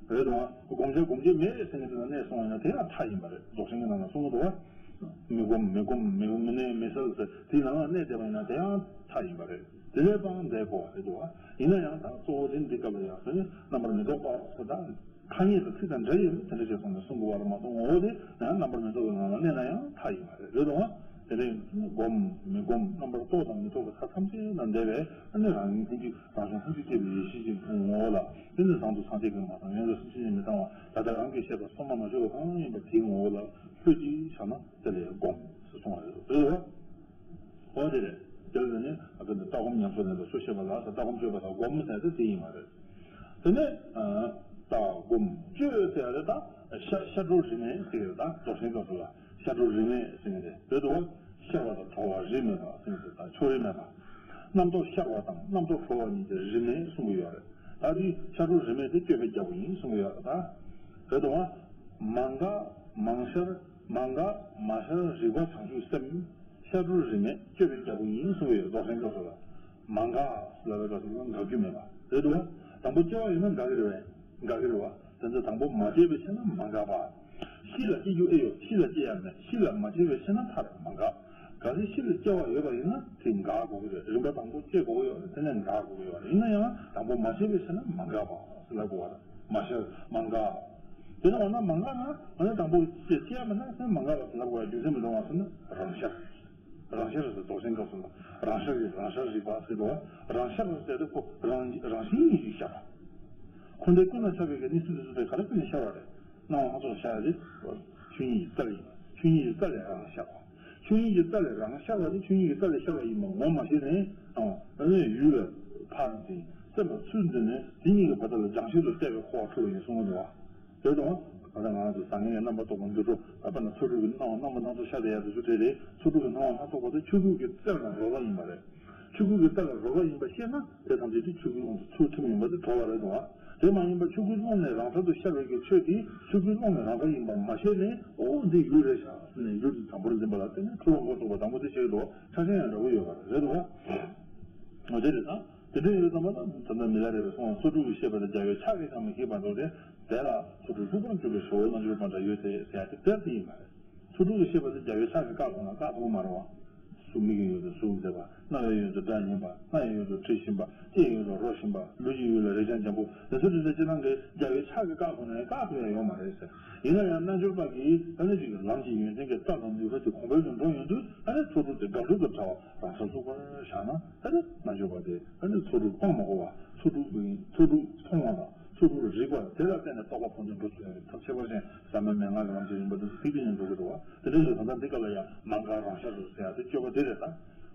རེད་དོ། སྒོམ་བྱ་སྒོམ་བྱེད་མེད་ཟེར་མཁན་དེ་ལ་གནས་སོང་བ་ཡིན་ན་དེ་ཡང་མཐའ་ཡིན་པ་རེད། རྫོགས་ཆེན་གྱི་ནང་ལ་གསུངས་འདུག་བ། མི་སྒོམ་མི་སྒོམ་མི་མི་གནས་མི་གསལ་ཟེར་དེའི་ནང་ལ་གནས་བསྡད་པ་ཡིན་ན་དེ་ཡང་མཐའ་ཡིན་པ་རེད། དེ་ལས་ཕར་འདས་དགོས་པ་རེད་འདུག་བ། ཡིན་ན་ཡང་ད་གཙོ་བོ་དེ་འདི་སྐབས་ལ་ཡང་ཟེར་ནས་རྣམ་པར་མི་རྟོག་པ་ཟེར། ད་ཐ་སྙད་དང་ཚིག་དང་འདྲ་ཡི་རེད། དེ་འདྲ་ཞིག་སོང་ནས་གསུང་དགོས་པ་རེད་མ་གཏོགས་ངོ་བོ་དེ་ཡང་རྣམ་པར་མི་རྟོག་པའི་ངང་ལ་གནས་ན་ཡང་མཐའ་ཡིན་པ་རེད། རེད་དོ། དེ་ལས་སྒོམ་མི་སྒོམ་རྣམ་པར་རྟོག་དང་མི་རྟོག་པའི་མཐའ་ཐམས་ཅད་ལ་འདས་པའི་ཨ་ནི་རང་ཉིད་ལྷན་སྐྱེས་རང་བྱུང་ལྷན་སྐྱེས་སྐྱེས་པའི་ཡེ་ཤེས་ཀྱི་ངོ་བོ་ལ་དེ་ནི་བཟང་དུ་སངས་རྒྱས་ཀྱི་མ་བཏང་ཡོན་ཏན་སུ་ཅི་ཡང་མི་བཏང་བ་ད་ལྟ་རང་གིས་བཤད་པ་སོ་མ་མ་བྱས་པ་གང་ཡིན་པ་དེའི་ངོ་བོ་ལ་ལྷོད་ཅིག་བཞག་ན་དེ་ལས་སྒོམ་ཟེར་གསུང་བ་རེད། རེད་དོ། འོ་དེ་རེད། དེ་ལ་ནི་ཨ་ཀ་ནི་ལྟ་སྒོམ་ཉམས་སུ་ལེན་པ་སུ་ཤེས་པ་ལ་ཟེར། ལྟ་སྒོམ་སྤྱོད་པ་དང་སྒོམ་ཟེར་ཏེ་དེ་ཡིན་པ་རེད། དེ་ནས་ཨ་ལྟ་སྒོམ་སྤྱོད་ཟེར་ཡ་རེད། ད་ཤ་ཤ་གྲུ་རིས་མེད་ཟེར་གྱི་རེད། ད་རྫོགས་ཆེན་སྐབས་སུ་ལ་ཤ་གྲུ་རིས་མེད་ཟེར་གྱི་རེད། རེད་དོ། ཤར་བ་དང་གྲོལ་བ་རིས་མེད་པ་ཟེར་གྱི་རེད། ད་ཕྱོགས་རིས་མེད་པ། རྣམ་རྟོག་ཤར་བ་དང་རྣམ་རྟོག་གྲོལ་བ་གཉིས་ཀྱི་རིས་མེད་གསུང་གི་ཡོད་རེད། ད་དེ་ཤ་གྲུ་རིས་མེད་དེ་སྤྱོད་པའི་རྒྱལ་པོ་ཡིན་གསུང་གི་ཡོད་རེད། ད་རེད་དོ། མ་འགགས་མ་ཤར་མ་འགགས་མ་ཤར་རིག་པ་བྱང་ཆུབ་སེམས། ཤ་གྲུ་རིས་མེད་སྤྱོད་པའི་རྒྱལ་པོ་ཡིན་གསུངས་ཡོད། རྫོགས་ཆེན་སྐབས་སུ་ལ། མ་འགགས་ལབ་པའི་སྐབས་སུ་ལ་འགག་རྒྱུ་མེད་པ་རེད་དོ། དང་པོ་སྐྱེ་བ་ཡོད་ན་འགག་གི་རེད་པས། འགག་གི་རེད་པ། དེ་ཚོ་དང་པོ་མ་སྐྱེས་པའི་ཕྱིར་ན་མ་འགགས་པ། ཤི་ལ་སྐྱེ་རྒྱུ་ཨེ་ཡོད། ཤི་ལ་སྐྱེ་ཡ་མེད། ཤི་ལ་མ་སྐྱེས་པའི་ཕྱིར་ན་མཐར་མ་འགགས། གལ་སྲིད་ཤི་ལ་སྐྱེ་བ་ཡོད་པ་ཡིན་ན་དེ་འགག་དགོས་ཀྱི་རེད། རིམ་པ་དང་པོ་སྐྱེ་དགོས་ཀྱི་ཡོད་རེད། དེ་ནས་འགག་དགོས་ཀྱི་ཡོད་རེད། ཡིན་ན་ཡང་དང་པོ་མ་སྐྱེས་པའི་ཕྱིར་ན་མ་འགགས་པ་ལབ་དགོས་པ་རེད། མ་ཤར་མ་འགགས། དེ་ནས་འོ་ན་མ་འགགས་ན་འོ་ན་དང་པོ་སྐྱེ་སྐྱེ་ཡ་མེད་ན་དེ་མ་འགགས་པ་ལབ་དགོས་པ་རྒྱུ་མཚན་མི་འདུག་བ་ཟེར་ན་རང་ཤར། རང་ཤར་ཟེར་རྫོགས་ཆེན་སྐབས་སུ་ལ་རང་ཤར་གྱི་རང་ཤར་རིག་པ་ཟེར་དུས་རང་ཤར་ཟེར་དུས་ཁོ་རང་རང་བཞིན་ཉིད་ཀྱིས་ཤར་བ། འཁོར་འདས་ཀུན་ལ་ཁྱབ་པའི་གི་གནས་ཚུལ་དེ་ཚོ་དེ་ག་རེ་ཀུན་ནས་ཤར་བ་རེད། སྣང་བ་སྣ་ཚོགས་ཤར་ཡ་དེ་ཆོས་ཉིད་ཀྱི་རྩལ་ཡིན་པ། ཆོས་ཉིད་ཀྱི་རྩལ་ལས་རང་ཤར་བ། ཆོས་ཉིད་ཀྱི་རྩལ་ལས་རང་ཤར་བ་དེ་ཆོས་ཉིད་ཀྱི་རྩལ་ལས་ཤར་བ་ཡིན་པ་ངོ་མ་ཤེས་ནས་ཨ་ནི་ཡུལ་ལ་ཕར་འཛིན་སེམས་ལ་ཚུར་འཛིན་ནས་དེ་གཉིས་ཀྱི་བར་དག་ལ་སྦྱང་ཤེས་ལ་བལྟས་པའི་འཁོར་བ་འཁྲུལ་བ་ཡིན་གསུངས་འདུག་བ། དེ་དང་། ད་ལྟ་ང་རང་ཚོ་བཟང་ངན་རྣམ་པར་རྟོག་པ་འདུ་འཕྲོ་ཨ་པ་ན་ཚོགས་དྲུག་གི་སྣང་བ་སྣང་བ་སྣ་ཚོགས་ཤར་བསྡད་ཡ་དེ་ཚོ་དེ་རེད། ཚོགས་དྲུག་གི་སྣང་བ་སྣ་ཚོགས་པ་དེ་ཆོས་སྐུ་གི་རྩལ་དང་རོལ་པ་ཡིན་པ་རེད། ཆོས་སྐུ་གི་རྩལ་དང་རོལ་པ་ཡིན་པ་ཤེས་ན་དེ་ཐམས་ཅད་དེ་ཆོས་སྐུའི་དབང་དུ་ཚུར་ཐིམ་ཡོང་བ་དེ་གྲོལ་བ་རེད་དང་། དེ་མ་ཡིན་པར་ཆོས་སྐུའི་ཀློང་ནས་རང་སར་དུ་ཤར་བའི་གི་ཆོས་དེ་ཆོས་སྐུའི་ཀློང་ནས་རང་སར་ཡིན་པར་མ་ཤེས་ནས། ཨོ་འདི་ཡུལ་རེད་ཤག་ཟེར་ནས་ཡུལ་དེ་དམ་པོར་འཛིན་པ་ལ་བརྟེན་ནས་འཁྲུལ་བ་མགོ་ཚུགས་པ་དང་པོ་དེ་ཤེས་འགྲོ། ཆ་ཤས་ཡང་འདྲ་པོ་ཡོད་པ་རེད་འདུག་བ། འོ་དེ་རེད་ད། དེ་འདྲ་ཡོད་ཙམ་པ་ད་ད་ལྟ་མི་ལ་རས་པས་གསུངས་པ། ཚོགས་དྲུག་གི་ཤེས་པ་དེ་རྒྱལ་བའི་ཕྱག་གིས་ཀྱང་མི་ཤིགས་པར་འགྲོ་སྟེ། དེ་ལ་ཚོགས་དྲུག་ལྷུག་པར་གྱུར་པའི་ཞོ་བོ་རྣལ་འབྱོར་པ་འདྲ་ཡོད་དེ་ཟེར་ཡ་དེ་དེར་དེ་ཡིན་པ་རེད། ཚོགས་དྲུག་གི་ཤེས་པ་དེ་རྒྱལ་བའི་ཕྱག་གིས་བཀག་དགོས་ན་བཀག་ཐུབ་མ་རེད་བ། གཟུགས་མིག་གི་ཡུལ་དུ་གཟུགས་མཛེས་པ། རྣ་བའི་ཡུལ་དུ་སྒྲ་སྙན་པ། སྣ་ཡི་ཡུལ་དུ་དྲི་ཞིམ་པ། ལྕེའི་ཡུལ་དུ་རོ་ཞིམ་པ། ལུས་ཀྱི་ཡུལ་ལ་རེག་བྱ་འཇམ་པོ། དེ་ཚོ་དེ་ཚོ་སྤྱིར་བཏང་གི་རྒྱལ་བའི་ཕྱག་གིས་བཀག་དགོས་ན་ཡང་བཀག་ཐུབ་ཡ་ཡོད་མ་རེད་ཟེར། ཡིན་ན་ཡང་རྣལ་འབྱོར་པ་གིས་ཨ་ནི་ཅིག་ལམ་གྱི་ཡོན་ཏན་གྱི་རྩལ་དང་ནུས་པ་དེ་གོང་འཕེལ་དུ་འགྲོ་ཡོང་དུས། ཨ་ནི་ཚོགས་དྲུག་དེ་དགག་སྒྲུབ་ཏུ་བྲལ་བ་རང་སར་ལྷུག་པར་བཞག་ན། ཨ་ནི་རྣལ་འབྱོར་པ་དེ་ཨ་ནི་ཚོགས་དྲུག་སྤང་མ་དགོས་པ། ཚོགས་དྲུག་གི་ཚོགས་དྲུག་མཐོང་བ་དང་ཚོགས་དྲུག་རིག་པ་དེ་ལ་བརྟེན་ནས་རྟོགས་པ་ཕུན་སུམ་ཚོགས་ཚུལ་ཐབས་ཁྱད་པར་ཅན་ཟབ་མོའི་མན་ངག་གི་ལམ་གྱི་རིམ་པ་དེ་ཚོ་ཐིག་ཐིག་ཉིད་འགྲོ་གི་འདུག་བ། དེ་འདྲ་ཞིག་ད་ལྟ་འདི་སྐབས་ལ་ཡང་མ་འགགས་རང་ཤར་དུ་ཟེར་ཡ་དེ་སྤྱོད་པ་དེ་རེད་ད། ད་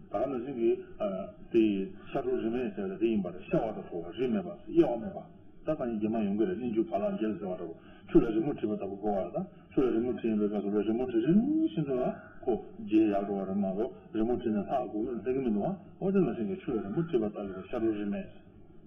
ག་ནང་བཞིན་གྱི་དེ་ཤར་གྲོལ་རིས་མེད་ཟེར་ཡ་དེ་ཡིན་པ་རེད། ཤར་བ་དང་གྲོལ་བ་རིས་མེད་པ་དབྱེ་བ་མེད་པ། ད་སང་ཉིན་རྗེས་མ་ཡོང་གི་རེད། གླིང་བཞུགས་བ་ལང་རྒྱལ་ཟེར་བ་འདྲ་པོ། ཆུ་ལ་རི་མོ་བྲིས་པ་ལྟ་བུ་གོ་བ་རེད་ད། ཆུ་ལ་རི་མོ་བྲིས་ཡིན་པའི་སྐབས་སུ་ལ་རི་མོ་བྲིས་རིམ་བཞིན་དུ་ལ་ཁོ་རྗེས་ཡར་འགྲོ་བ་རེད་མ་གཏོགས། རི་མོ་བྲིས་ནས་ལྷག་དགོས་ལ་ཟེར་གི་མི་འདུག་ཨ། འོ་དེ་ནང་བཞིན་གྱི་ཆུ་ལ་རི་མོ་བྲིས་པ་ལྟ་བུའི་ཤར་གྲོལ་རིས་མེད་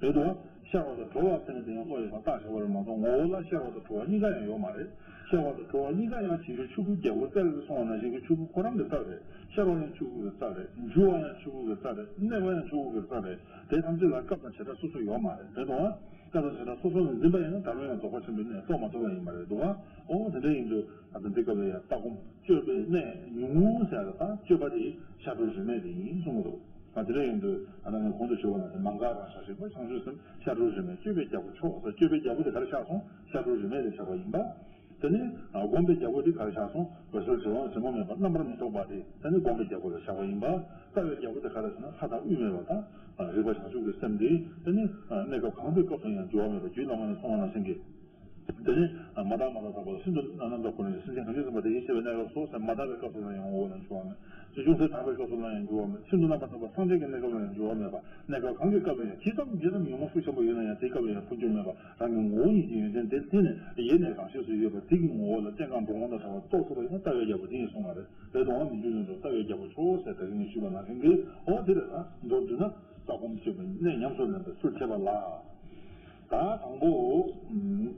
རེད་འདུག་ཨ། ཤར་བ་དང་གྲོལ་བ་ཟེར་ནས་དེ་ཡང་བློ་ཡིས་མ་བརྟགས་བྱས་པ་རེད་མ་གཏོགས། ངོ་བོ་ལ་ཤར་བ་དང་གྲོལ་བ་གཉིས་ཀ་ཡང་ཡོད་མ་རེད། ཤར་བ་དང་གྲོལ་བ་གཉིས་ཀ་ཡང་བྱེ་འགྱུར་ཆོས་སྐུའི་རྒྱལ་པོ་རྩལ་ལས་གསུངས་པ་ནང་བཞིན་གྱི་ཆོས་སྐུ་ཁོ་རང་གི་རྩལ་རེད། ཤར་བ་ཡང་ཆོས་སྐུ་གི་རྩལ་རེད། འགྱུ་བ་ཡང་ཆོས་སྐུ་གི་རྩལ་རེད། གནས་པ་ཡང་ཆོས་སྐུ་གི་རྩལ་རེད། དེ་ཐམས་ཅད་ལ་སྐབས་དང་བྱེ་བྲག་སོ་སོ་ཡོད་མ་རེད། རེད་དོ། སྐབས་དང་བྱེ་བྲག་སོ་སོ་ལ་འཛིན་པ་ཡིན་ན་ད་རུང་ཡང་རྫོགས་པ་ཆེན་པོའི་གནས་རྟོགས་མ་ཐུབ་པ་ཡིན་པ་རེད་འདུག་བ། འོ་དེ་འདྲ་ཡིན་དུས་ད་ལྟ་འདི་སྐབས་ལ་ཡང་ལྟ་སྒོམ་སྤྱོད་པའི་གནས་ཉུང་ངུ་ཟེར་ཡ་ད་སྤྱོད་པ་དེ་ཤར་གྲོལ་རིས་མེད་དེ་ཡིན་གསུང་གི་འདུག་ང་དེ་འདྲ་ཡིན་དུས་ཨ་ནི་ངས་གོང་དུ་ཞུས་པ་ནང་བཞིན་མ་འགགས་རང་ཤར་རིག་པ་བྱང་ཆུབ་སེམས་ཤར་གྲོལ་རིས་མེད། སྤྱོད་པའི་རྒྱལ་པོ་མཆོག་ཟེར། སྤྱོད་པའི་རྒྱལ་པོ་དེ་ག་རེ་ཆགས་སོང་། ཤར་གྲོལ་རིས་མེད་དེ་ཆགས་པ་ཡིན་པ། དེ་ནས་སྒོམ་པའི་རྒྱལ་པོ་དེ་ག་རེ་ཆགས་སོང་། འོད་གསལ་དྲི་མ་དྲི་མ་མེད་པ་རྣམ་པར་མི་རྟོག་པ་དེ་དེ་ནི་སྒོམ་པའི་རྒྱལ་པོ་ལ་ཆགས་པ་ཡིན་པ། རྩ་བའི་རྒྱལ་པོ་དེ་ག་རེ་ཟེར་ན་ལྷ་དང་དབུས་མེད་པ་དང་རིག་པ་བྱང་ཆུབ་ཀྱི་སེམས་དེ་དེ་ནི་གནས་སྐབས་གང་དུས་སྐབས་སུ་ཡང་འགྱུར་བ་མེད་པ། རྒྱུད་བླ་མ་ནས་གསུངས་པ་ནང་བཞིན་གྱི། དེ་ནི་མ་དག་མ་དག་དག་པ་ལ་ཤིན་ཏུ་རྣམ་དག་ཁོ་ནས་སེམས་ཅན་ཐམས་ཅད་ཟིན་པ་དེ་བཞིན་གཤེགས་པའི་གནས་སྐབས་སུ་ཟེར། མ་དག་པའི་སྐབས་སུ་ལ་ཡང་ངོ་བོ་རྣམས་འཆར་བ་མེད། ཅུང་ཟད་དག་པའི་སྐབས་སུ་ལ་ཡང་འགྱུར་བ་མེད། ཤིན་ཏུ་རྣམ་པར་དག་པ་སངས་རྒྱས་ཀྱི་གནས་སྐབས་ལ་ཡང་འགྱུར་བ་མེད་པ། གནས་སྐབས་གང་གི་སྐབས་ལ་ཡང་ཇི་ཙམ་ཇི་ཙམ་ཉོན་མོངས་ཤུགས་ཆེན་པོ་ཡོད་ན་ཡང་དེའི་སྐབས་ལ་ཡང་འཕོ་འགྱུར་མེད་པ། རང་གི་ངོ་བོ་ཉིད་ཀྱི་ཡོན་ཏན་དེ་དེ་ནི་ཡེ་ནས་རང་གཤེགས་སུ་ཡོད་པ་དེ་གི་ངོ་བོ་ལ་སྐྱེ་འགག་འགྲོ་འོང་དང་བྲལ་བ་རྟོགས་ཐུབ་པ་ཡིན་ན་རྩ་བའི་རྒྱལ་པོ་དེ་ཡིན་གསུངས་པ་རེད། རེད་དོ། མི་འགྱུར་ལྷུན་གྲུབ་རྩ་བའི་རྒྱལ་པོ་མཆོག་ཟེར་ད་གིན་ངས་ཞུས་པ་ནང་བཞིན་གྱི། འོ་དེ་རེད་ན། མདོར་བསྡུས་ན་ལྟ་སྒོམ་སྤྱོད་པའི་གནས་ཉམས་སུ་ལེན་པའི་ཚུལ་འཐད་པ་ལ། ད་དང་པོ། ཨུམ།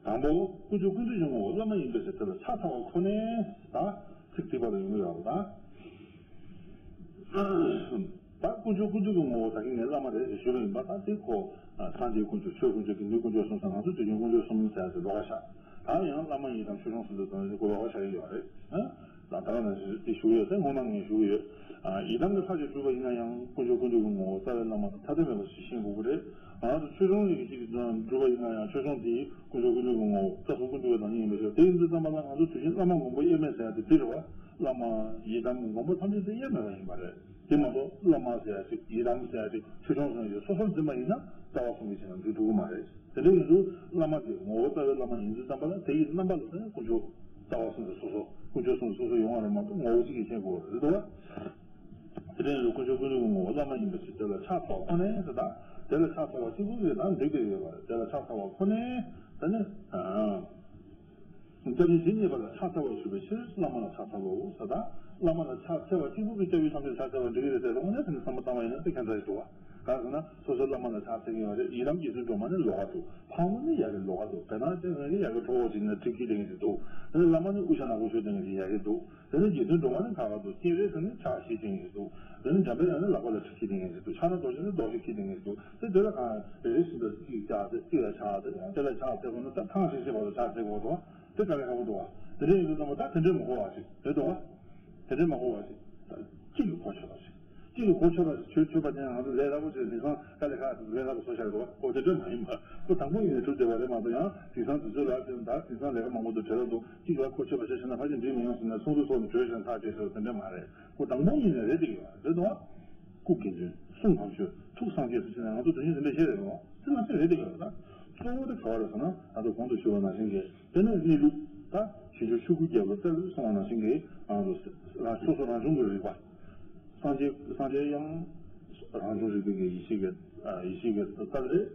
དང་པོ། དཀོན་མཆོག་ཀུན་འདུས་ཀྱི་ངོ་བོ་བླ་མ་ཡིན་པའི་ཕྱིར་དེ་ལ་ཕྱག་འཚལ་བ་ཁོ་ནས་ད་ཚིག་ཐིག་པ་ལ་ཡོང་གི་ཡོད་རེད་ད། ད་དཀོན་མཆོག་ཀུན་འདུས་ཀྱི་ངོ་བོ་ད་གིན་ངས་བླ་མ་རེད་ཅེས་ཞུས་པ་ཡིན་པ། ད་དེ་ཁོ་སངས་རྒྱས་དཀོན་མཆོག་ཆོས་དཀོན་མཆོག་དགེ་འདུན་དཀོན་མཆོག་གསུམ་ཟེར། ང་ཚོ་དུས་རྒྱུན་དཀོན་མཆོག་གསུམ་ཟེར་ཡ་དེ་ལོགས་ཀ་བཞག་ད་ཡང་བླ་མ་ཡི་དམ་ཆོས་སྐྱོང་གསུམ་དུ་དོན་དེ་ཁོ་ལོགས་ཀ་བཞག་གི་ཡོད་རེད། ད་ད་ག་ནང་བཞིན་དེ་ཞུ་གི་ཡོད་ཚེ་སྔོན་མ་ངས་ཞུ་གི་ཡོད། ཡི་དམ་གྱི་ལྷ་ཞེས་བསྒྲུབས་པ་ཡིན་ན་ཡང་དཀོན་མཆོག་ཀུན་འདུས་ཀྱི་ངོ་བོ་རྩ་བའི་བླ་མ་དང་ཐ་དད་མེད་པ་ཞིག་ཤེས་དགོས་ཀྱི་རེད། ང་ཚོ་ཆོས་སྐྱོང་ཡི་གེ་གཅིག་གིས་བསྒྲུབས་པ་ཡིན་ན་ཡང་ཆོས་སྐྱོང་དེ་དཀོན་མཆོག་ཀུན་འདུས་ཀྱི་ངོ་བོ་རྩ་གསུམ་ཀུན་འདུས་ཀྱི་བདག་ཉིད་ཡིན་པའི་ཕྱིར། དེ་ཡིན་དུས་ཙམ་པ་ལ་ང་ཚོ་དུས་རྒྱུན་བླ་མ་མགོན་པོ་དབྱེར་མེད་ཟེར་ཡ་དེ་འདི་རེད་བ། བླ་མ་ཡི་དམ་མགོན་པོ་ཐམས་ཅད་དེ་དབྱེར་མེད་པ་ཡིན་པ་རེད། དེ་མ་གཏོགས་བླ་མ་ཟེར་ཡ་ཅིག་ཡི་དམ་ཟེར་ཡ་ཅིག་ཆོས་སྐྱོང་ཟེར་ཡ་ཅིག་སོ་སོར་འཛིན་པ་ཡིན་ན་རྩ་བ་གསུམ་གྱི་ཆ་ནས་འདུས་ཐུབ་ཀྱི་མ་རེད། དེ་འདྲ་ཡིན་དུས་བླ་མ་དེ་ངོ་བོ་རྩ་བའི་བླ་མ་ཡིན་དུས་ཙམ་པ་ལ་དེ་ཡི་རྣམ་པ་ལ་ཟེར་ན་དཀོན་མཆོག་རྩ་བ་གསུམ་གྱི་སོ་སོ། དཀོན་མཆོག་གསུམ་གྱི་སོ་སོ་ཡོང་བ་རེད་མ་གཏོགས་ངོ་བོ་གཅིག་གིས་ཤེས་དགོས་པ་རེད་དོ། དེ་འདྲ་ཡིན་དུས་དཀོན་མཆོག་ཀུན་འདུས་ཀྱི་ངོ་བོ་བླ་མ་ཡིན་པའི་ཕྱིར་དེ་ལ་ཕྱག་འཚལ་བ་ཁོ་ནས་ཟེར་ད། དེ་ལ་ཕྱག་འཚལ་བ་གཅིག་པུ་གིས་ད་འགྲིག་བསྡད་ཡོད་པ་རེད། དེ་ལ་ཕྱག་འཚལ་བ་ཁོ་ནས་ཟེར་ནས། སྐྱབས་གནས་ཇི་སྙེད་པ་ལ་ཕྱག་འཚལ་བར་ཞུ་བའི་ཕྱིར་བླ་མ་ལ་ཕྱག་འཚལ་ལོ་ཟེར་ད། བླ་མ་ལ་ཕྱག་འཚལ་བ་གཅིག་པུ་གིས་སྐྱབས་ཡུལ་ཐམས་ཅད་ལ་ཕྱག་འཚལ་བ་འགྲིག་གི་རེད་ཟེར་རུང་ནས་དེ་ནི་བསམ་བློ་བཏང་བ་ཡིན་ན་དེ་ཁྱད་མཚར་ཞིག་འདུག་བ། གང་ཟེར་ན་སོ་སོའི་བླ་མ་ལ་ཕྱག་འཚལ་གྱི་ཡོད་རེད། ཡི་དམ་རྗེ་བཙུན་སྒྲོལ་མ་ནི་ལོགས་ཀ་འདུག་ཕག་མོ་ནི་ཡ་གི་ལོགས་ཀ་འདུག་བེར་ནག་ཅན་ཟེར་གྱི་ཡ་གི་ཁྲོ་བོ་ཅིག་ནི་ཁྲིག་ཁྲིག་བསྟན་གྱི་ཞིག་འདུག་དེ་ནི་བླ་མ་ནི་དབུ་ཞྭ་ནག་པོ་ཞོན་བསྟན་གྱི་ཞིག་ཡ་གི་འདུག་དེ་ནི་རྗེ་བཙུན་སྒྲོལ་མ་ནི་ཁ་ཁ་འདུག་སྤྱན་རས་གཟིགས་ནི་ཕྱག་བཞི་བསྟན་གྱི་ཞིག་འདུག་དེ་ནི་འཇམ་དཔལ་དབྱངས་ནི་ལག་པ་ལ་ཁྲིག་ཁྲིག་བསྟན་གྱི་ཞིག་འདུག་ཕྱག་ན་རྡོ་རྗེ་ནི་རྡོ་བཞི་ཁྲིག་བསྟན་གྱི་ཞིག་འདུག་དེ་དེ་ལ་གང་རེ་རེ་བཞིན་དུ་གཅིག་ཕྱག་འཚལ་གཅིག་ལ་ཕྱག་འཚལ་དེ་ལ་ཕྱག་འཚལ་དགོས་ན་ད་ཐེངས་ཤིག་ཤིག་བར་དུ་ཕྱག་འཚལ་དགོས་འདུག་དེ་དཀའ་ལས་ཁག་པོ་འདུག་བ། དེ་འདྲ་ཡིན་དུས་ཙམ་པ་ད་དེ་འདྲས་མི་དགོས་པ་ཞིག་རེད་འདུག་བ། དེ་འདྲས་མ་དགོས་པ་ཞིག་གཅིག་གིས་གོ་ཆོད་པ་ཞིག་གཅིག་གིས་གོ་ཆོད་པ་ཞིག་ཆོས་ཆོས་པ་ཅན་ང་ཚོ་ལས་སླ་པོ་ཞིག་དེང་སང་དཀའ་ལས་ཁག་ལས་སླ་པོ་བཟོ་བཞག་འདུག་བ། ཨོ་དེ་འདྲས་མ་ཡིན་པ། ཁོ་དང་པོ་ཡིན་ནས་གྲུབ་བསྡད་པ་རེད་མ་གཏོགས། ཡང་དེང་སང་དུས་ཚོད་ལ་བརྟེན་ད་དེང་སང་ལས་ཀ་མང་པོ་འདུག་བྲེལ་བ་འདུག་གཅིག་ལ་གོ་ཆོད་པ་ཞིག་བྱས་ན་ཕལ་ཆེར་འགྲིག་མི་ཡོང་ཟེར་ནས་སོང་དུས་སོང་ནས་བྲོས་ཤིང་ཐག་བཅད་ཟེར་བ་དེ་འདྲས་མ་རེད། ཁོ་དང་པོ་ཉིད་ནས་རེད་འདུག་ཡོད་རེད་དོ། སྐུ་དགེ་འདུན། གསུང་དམ་ཆོས། ཐུགས་སངས་རྒྱས་སུ་ཕྱིན་ནས་ང་ཚོ་དོན་གཉིས་དེ་འདྲ་བཤད་རེད་རོ། དེ་ང་ཚོས་རེད་འདུག་ཡོད་རེད་ད། གཙོ་བོ་དེ་ག་བ་རེད་ཟེར་ན་ང་ཚོ་གོང་དུ་ཞུས་པ་ནང་བཞིན་གྱི་དེ་ནི་གནས་ལུགས་ད་ཞིང་བཅུ་ཆོས་སྐུའི་རྒྱལ་པོ་རྩལ་གསུངས་པ་ནང་བཞིན་གྱི་ང་ཚོ་རང་སོ་སོ་རང་བྱུང་གི་རིག་པ། སངས་རྒྱས་སངས་རྒྱས་ཡང་རང་བྱུང་རིག་པའི་གི་ཡེ་ཤེས་ཀྱི་ཡེ་ཤེས་ཀྱི་རྩལ་རེད།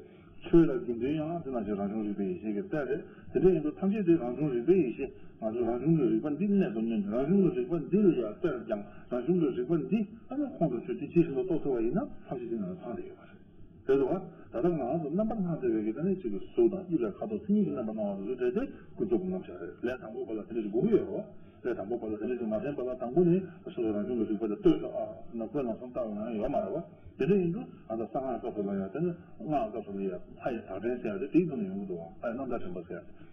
ཆོས་ལ་དགེ་འདུན་ཡང་དེ་ནང་བཞིན་རང་བྱུང་རིག་པའི་ཡེ་ཤེས་ཀྱི་རྩལ་རེད། དེ་འདྲ་ཡིན་དུས་ཐམས་ཅད་དེ་རང་བྱུང་རིག་པའི་ཡེ་ཤེས། ང་ཚོས་རང་བྱུང་གི་རིག་པ་འདི་གནད་དུ་བསྣུན། རང་བྱུང་གི་རིག་པ་འདི་ལ་ཡང་བརྩེར་སྦྱངས། རང་བྱུང་གི་རིག་པ་འདི་ཨ་ནི་ཁོང་དུ་ཆུད་དེ་ཇི་བཞིན་དུ་རྟོགས་ཐུབ་པ་ཡིན་ན་ཐམས་ཅད་དེ་ནང་ཚང་བསྡད་ཡོད་པ་རེད། རེད་འདུག་བ། ད་ལྟ་ང་ཚོ་རྣམ་པར་སྣང་བསྡད་པའི་གི་ད་ནི་གཅིག་གི་གཟུགས་དང་དབྱིབས་ལ་ཁ་དོག་མཚན་ཉིད་ཀྱི་རྣམ་པར་སྣང་བ་དེ་ཚོ་བྲལ་ཏེ་ཀུན་རྫོབ་ཀྱི་རྣམ་གཞག་རེད། ལས་དང་པོ་པ་ལ་དེ་འདྲ་ཞིག་དགོས་ཀྱི་ཡོད་རེད་བ། ལས་དང་པོ་པ་ལ་དེ་འདྲ་ཞིག་མ་བསྟན་པ་ལ་དང་པོ་ནས་སོ་སོ་རང་བྱུང་གི་རིག་པ་དེ་ལྟོས་ཤོག་ཨ་ན་ཀུན་ལ་སོང་ལྟ་བ་ཡང་ཡོད་མ་རེད་བ། དེ་འདྲ་ཡིན་དུས་ང་ཚོ་གསང་སྔགས་སྐབས་སུ་ལ་ཡང་དེ་ནི་སྔགས་སྐབས་སུ་ལ་ཡང་ལྷ་ཡི་དག་འདྲེན་ཟེར་ཡ་དེ་དེའི་ཐོག་ནས་ཡོང་གི་འདུག་བ། ལྷ་ཡི་རྣམ་ཐར་དྲན་པ་ཟེར་ཡ་དེ།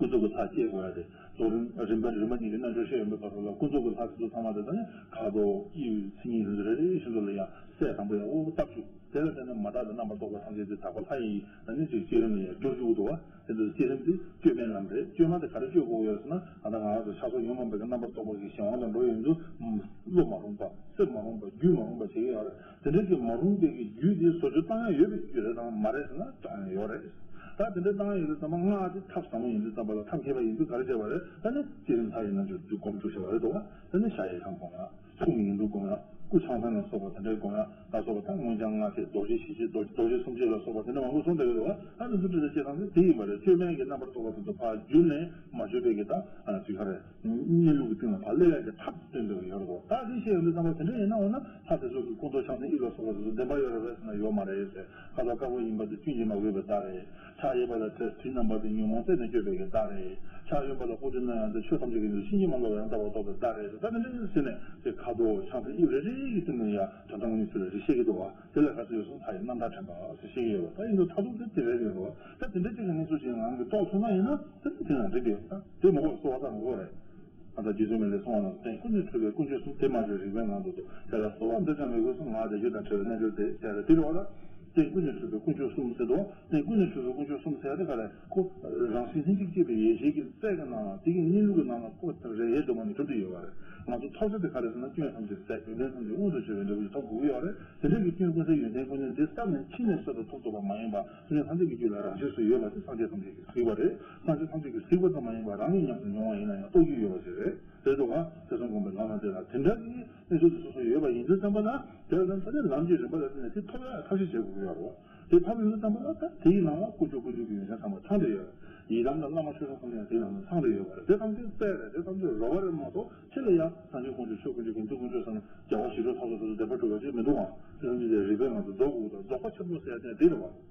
ཀུན་རྫོབ་ཀྱི་ལྷ་སྐྱེ་དགོས་ཡ་དེ། རྫོགས་རིམ་རིམ་པ་རིམ་པ་གཉིས་ཀྱི་རྣལ་འབྱོར་བཤད་ཡོང་པའི་སྐབས་སུ་ལ་ཀུན་རྫོབ་ཀྱི་ལྷ་དེ་ཚོ་ཚང་མ་དེ་ད་ནི་ཁ་དོག་དབྱིབས་མཚན་ཉིད་དེ་ཚོ་རེ་རེ་བཞིན་དུ་ལ་ཡང་སྲས་དང་པོ་ཡང་དབུ་བཏགས་བཅུག་དེ་ལ་བརྟེན་ནས་མ་དག་པའི་རྣམ་པར་རྟོག་པ་ཐམས་ཅད་དེ་དག་པ་ལྷ་ཡི་ད་ནི་ཅིག་བསྐྱེད་རིམ་ལ་ཡང་སྦྱོར་བཅུག་འདུག་བ། དེ་ཚོ་བསྐྱེད་རིམ་དེ་བཅོས་མའི་ལམ་རེད། བཅོས་མ་དེ་ག་རེ་བཅོས་དགོས་ཡོད་ཟེར་ན་ད་ལྟ་ང་རང་ཚོ་ཤ་ཟོག་ཉོན་མོངས་པའི་རྣམ་པར་རྟོག་པ་གི་གཞན་དབང་དུ་འགྲོ་ཡོང་དུས་བློ་མ་རུངས་པ་སེམས་མ་རུངས་པ་རྒྱུད་མ་རུངས་པ་བྱེད་ཀྱི་ཡོད་རེད། དེ་འདྲ་གི་མ་རུངས་པའི་གི་རྒྱུད་དེ་བཟོ་བཅོས་བཏང་ཡ་ཡོད་པའི་རྒྱུ་རེད་དམ་མ་རེད་ཟེར་ན་བཏང་ཡ་ཡོད་རེད། ད་དེ་འདྲ་བཏང་ཡ་ཡོད་དུས་ཙམ་པ་སྔགས་དེ་ཐབས་ཟབ་མོ་ཡིན་དུས་ཙམ་པ་ལ་ཐབས་མཁས་པ་ཡིན་དུས་ག་རེ་བྱས་པ་རེད། ད་ནི་བསྐྱེད་རིམ་ལྷ་ཡི་རྣལ་འབྱོར་དེ་སྒོམ་བཅུག་བྱས་པ་རེད་འདུག་བ། ད་ནི་ཤ་ཡི་ཁམས་སྒོམ་ཡ། སྲུང་ཡིག་འབྲུ་སྒོམ་ཡ། སྐུ་ཆང་ས་ནས་སོགས་པ་དེ་འདྲའི་སྒོམ་ཡ། ད་སོགས་པ་ད་མངོན་བྱང་ལྔ་བརྒྱ་རྡོ་རྗེ་ཞེ་བྱེད་རྡོ་རྗེ་སུམ་བརྒྱ་ལ་སོགས་པ་དེ་འདྲ་མང་པོ་གསུངས་བསྡད་ཡོད་རེད་བ། ད་དེ་ཚོ་འདྲ་འདྲ་བྱེད་སྟངས་དེ་དེ་ཡིན་པ་རེད། བཅོས་མའི་གི་རྣམ་པར་རྟོག་པ་དེ་ཚོ་ཕར་བསྒྱུར་ནས་མ་བཅོས་པའི་གི་ད་ཅིག་ག་རེ། གནས་ལུགས་ཀྱི་སྟེང་ལ་ཕར་སླེབས་ཡ་གི་ཐབས་སྟོན་འདོད་ཡོད་རེད་དོ། ད་དེ་བཤད་ཡོང་དུས་ཙམ་པ་དེ་འདྲ་ཡིན་ན་འོ་ན་ལྷ་དེ་ཚོ་གི་སྐུ་མདོག་ཕྱག་མཚན་དབྱིབས་ལ་སོགས་པ་དེ་ཚོ་བདེན་པ་ཡོད་རེད་པས་ཟེར་ན་ཡོད་མ་རེད་ཟེར། ཁ་དོག་དཀར་པོ་ཡིན་པ་དེ་སྐྱོན་གྱིས་མ་གོས་པའི་བརྡ་རེད། ཕྱག་གཡས་པ་ལ་དྲི་དྲིའི་རྣམ་པ་དེ་ཉོན་མོངས་རྩད་ནས་གཅོད་པའི་གི་བརྡ་རེད། ཕྱག་གཡོན་པ་ལ་ཧོར་སྤྲིན་སྣང་ཡང་དེ་ཆོས་ཐམས་ཅད་ཀྱི་ནུས་ཤིན་ཅི་མ་ལོག་པའི་རང་ལྟ་བ་རྟོགས་པའི་བརྡ་རེད། ད་དེ་འདྲ་ཟེར་ནས་དེ་ཁ་དོག་ཕྱག་མཚན་དབྱིབས་རེ་རེ་ཡི་སྟེང་ནས་ཡང་དོན་དམ་གཉིས་ཚུལ་ལ་རེ་བཤད་ཀྱི་འདུག་བ། དེ་ལ་ཁ་གསལ་ཡོད་སོང་ལྷ་ཡི་རྣམ་ཐར་དྲན་པ་ཟེར་བཤད་ཀྱི་ཡོད་པ། ད་ཡིན་དུས་མཐར་ཐུག་དེ་དེ་རེད་ཡོད་རེད་བ། ད་དེ་འདྲ་གཅིག་གི་གནས་ཚུལ་ཅིག་ང་རང་གིས་རྟོགས་ཐུབ་ན་ཡིན་ན་དེ་ནི་དེ་ཡང་འགྲིག་གི་ཡོད། ད་དེ་མ་གོ་གསོལ་བ་བཏབ་མ་གོ་རེད། ཨ་ད་རྗེ་བཙུན་མི་ལས་གསུང་བ་ན་རྟེན་ཀུན་ནས་འཁྲུལ་པའི་ཀུན་སྤྱོད་གསུམ། དེ་མ་བཅོས་རིག་པའི་ངང་དུ་རྫོགས། དེ་ལ་གསོལ་བ་འདེབས་ཀྱང་མི་དགོས་སོ། ངག་བཟླས་བརྗོད་དང་བྲལ་བའི་རྣལ་འབྱོར་དེ་ཟེར་རེད། དེ་རེད་བ། ད་རྟེན་ཀུན་ནས་འཁྲུལ་པའི་ཀུན་སྤྱོད་གསུམ་ཟེར་དུས་རྟེན་ཀུན་ནས་འཁྲུལ་པའི་ཀུན་སྤྱོད་གསུམ་ཟེར་དེ་ག་རེ་ཁོ་རང་བཞིན་ལྷན་ཅིག་སྐྱེས་པའི་ཡེ་ཤེས་ཀྱི་རྩལ་གྱི་ནང་ལ་དེ་གི་གནས་ལུགས་ཀྱི་ནང་ལ་ཁོ་རེ་ཡའི་སྒྲོན་མ་ནས་གྲུབ་སྟེ་ཡོད་པ་རེད། ང་ཚོ་ཐོབ་བྱ་དེ་ག་རེ་ཟེར་ན་སྐྱོན་ཐམས་ཅད་ཟད་ཡོན་ཏན་ཐམས་ཅད་དབུས་སུ་ཆུད་པའི་འབྲས་བུ་ཞིག་ཐོབ་དགོས་ཀྱི་ཡོད་རེད། དེ་འདྲ་གི་སྐྱོན་ཀུན་ཟད་ཡོན་ཏན་ཀུན་ལྡན་འདི་བསམ་ནས་ཕྱི་ནས་གསོལ་དུ་ཐོབ་ཐུབ་པ་མ་ཡིན་པ། སེམས་ཅན་ཐམས་ཅད་ཀྱི་རྒྱུད་ལ་རང་ཆས་སུ་ཡོད་པ་དེ་སངས་རྒྱས་ཐམས་ཅད་ཀྱིས་གཟིགས་པ་རེད། སངས་རྒྱས་ཐམས་ཅད་ཀྱིས་གཟིགས་པ་ཙམ་མ་ཡིན་པར་རང་གིས་ཉམས་སུ་མྱོང་བ་ཡིན་ན་ཡང་རྟོགས་རྒྱུ་ཡོད་པ་ཞིག་རེད། རེད་འདུག་ག། ཐོས་བསམ་སྒོམ་པའི་ལམ་ལ་བསྟེན་ལ་དེ་འདྲ་གི་གནས་ཚུལ་དེ་སོ་སོ་ཡོད་པ་ཡིན་དུས་ཙམ་པ་ལ་དེ་ལ་ད་ལྟ་ལམ་གྱི་རིམ་པ་ལ་བརྟེན་ནས་དེ་ཐོབ་ཡག་ཐབས་ཤེས་བྱེད་དགོས་ཀྱི་ཡོད་རེད། དེ་ཐོབ་ཡོང་དུས་ཙམ་པ་ལ་ད་དེའི་ནང་ལ་དཀོན་མཆོག་དཀོན་མཆོག་གི་ཡོན་ཏན་ཚང་མ་ཚང་བསྡད་ཡོད་རེད། ཡི་དམ་དང་བླ་མ་ཆོས་སྐྱོང་ཚང་མ་ཡང་དེའི་ནང་ལ་ཚང་བསྡད་ཡོད་རེད། དེ་ཐམས་ཅད་རྩལ་རེད། དེ་ཐམས་ཅད་རོལ་པ་རེད་མ་གཏོགས་ཕྱི་ལ་ཡང་སངས་རྒྱས་དཀོན་མཆོག་ཆོས་དཀོན་མཆོག་དགེ་འདུན་དཀོན་མཆོག་ཟེར་ན་རྒྱལ་བ་ཞི་ཁྲོ་ཐོབ་ས་དེ་ཚོ་བདེན་པ་གྲུབ་པ་ཅིག་མི་འདུག་གམ། དེ་ཐམས་ཅད་དེ་རིག་པའི་ངང་དུ་རྫོགས་དགོས་དང་རྫོགས་པ་ཆེན་པོ་ཟེར་ཡ་དེ་དེ་རེད་བ།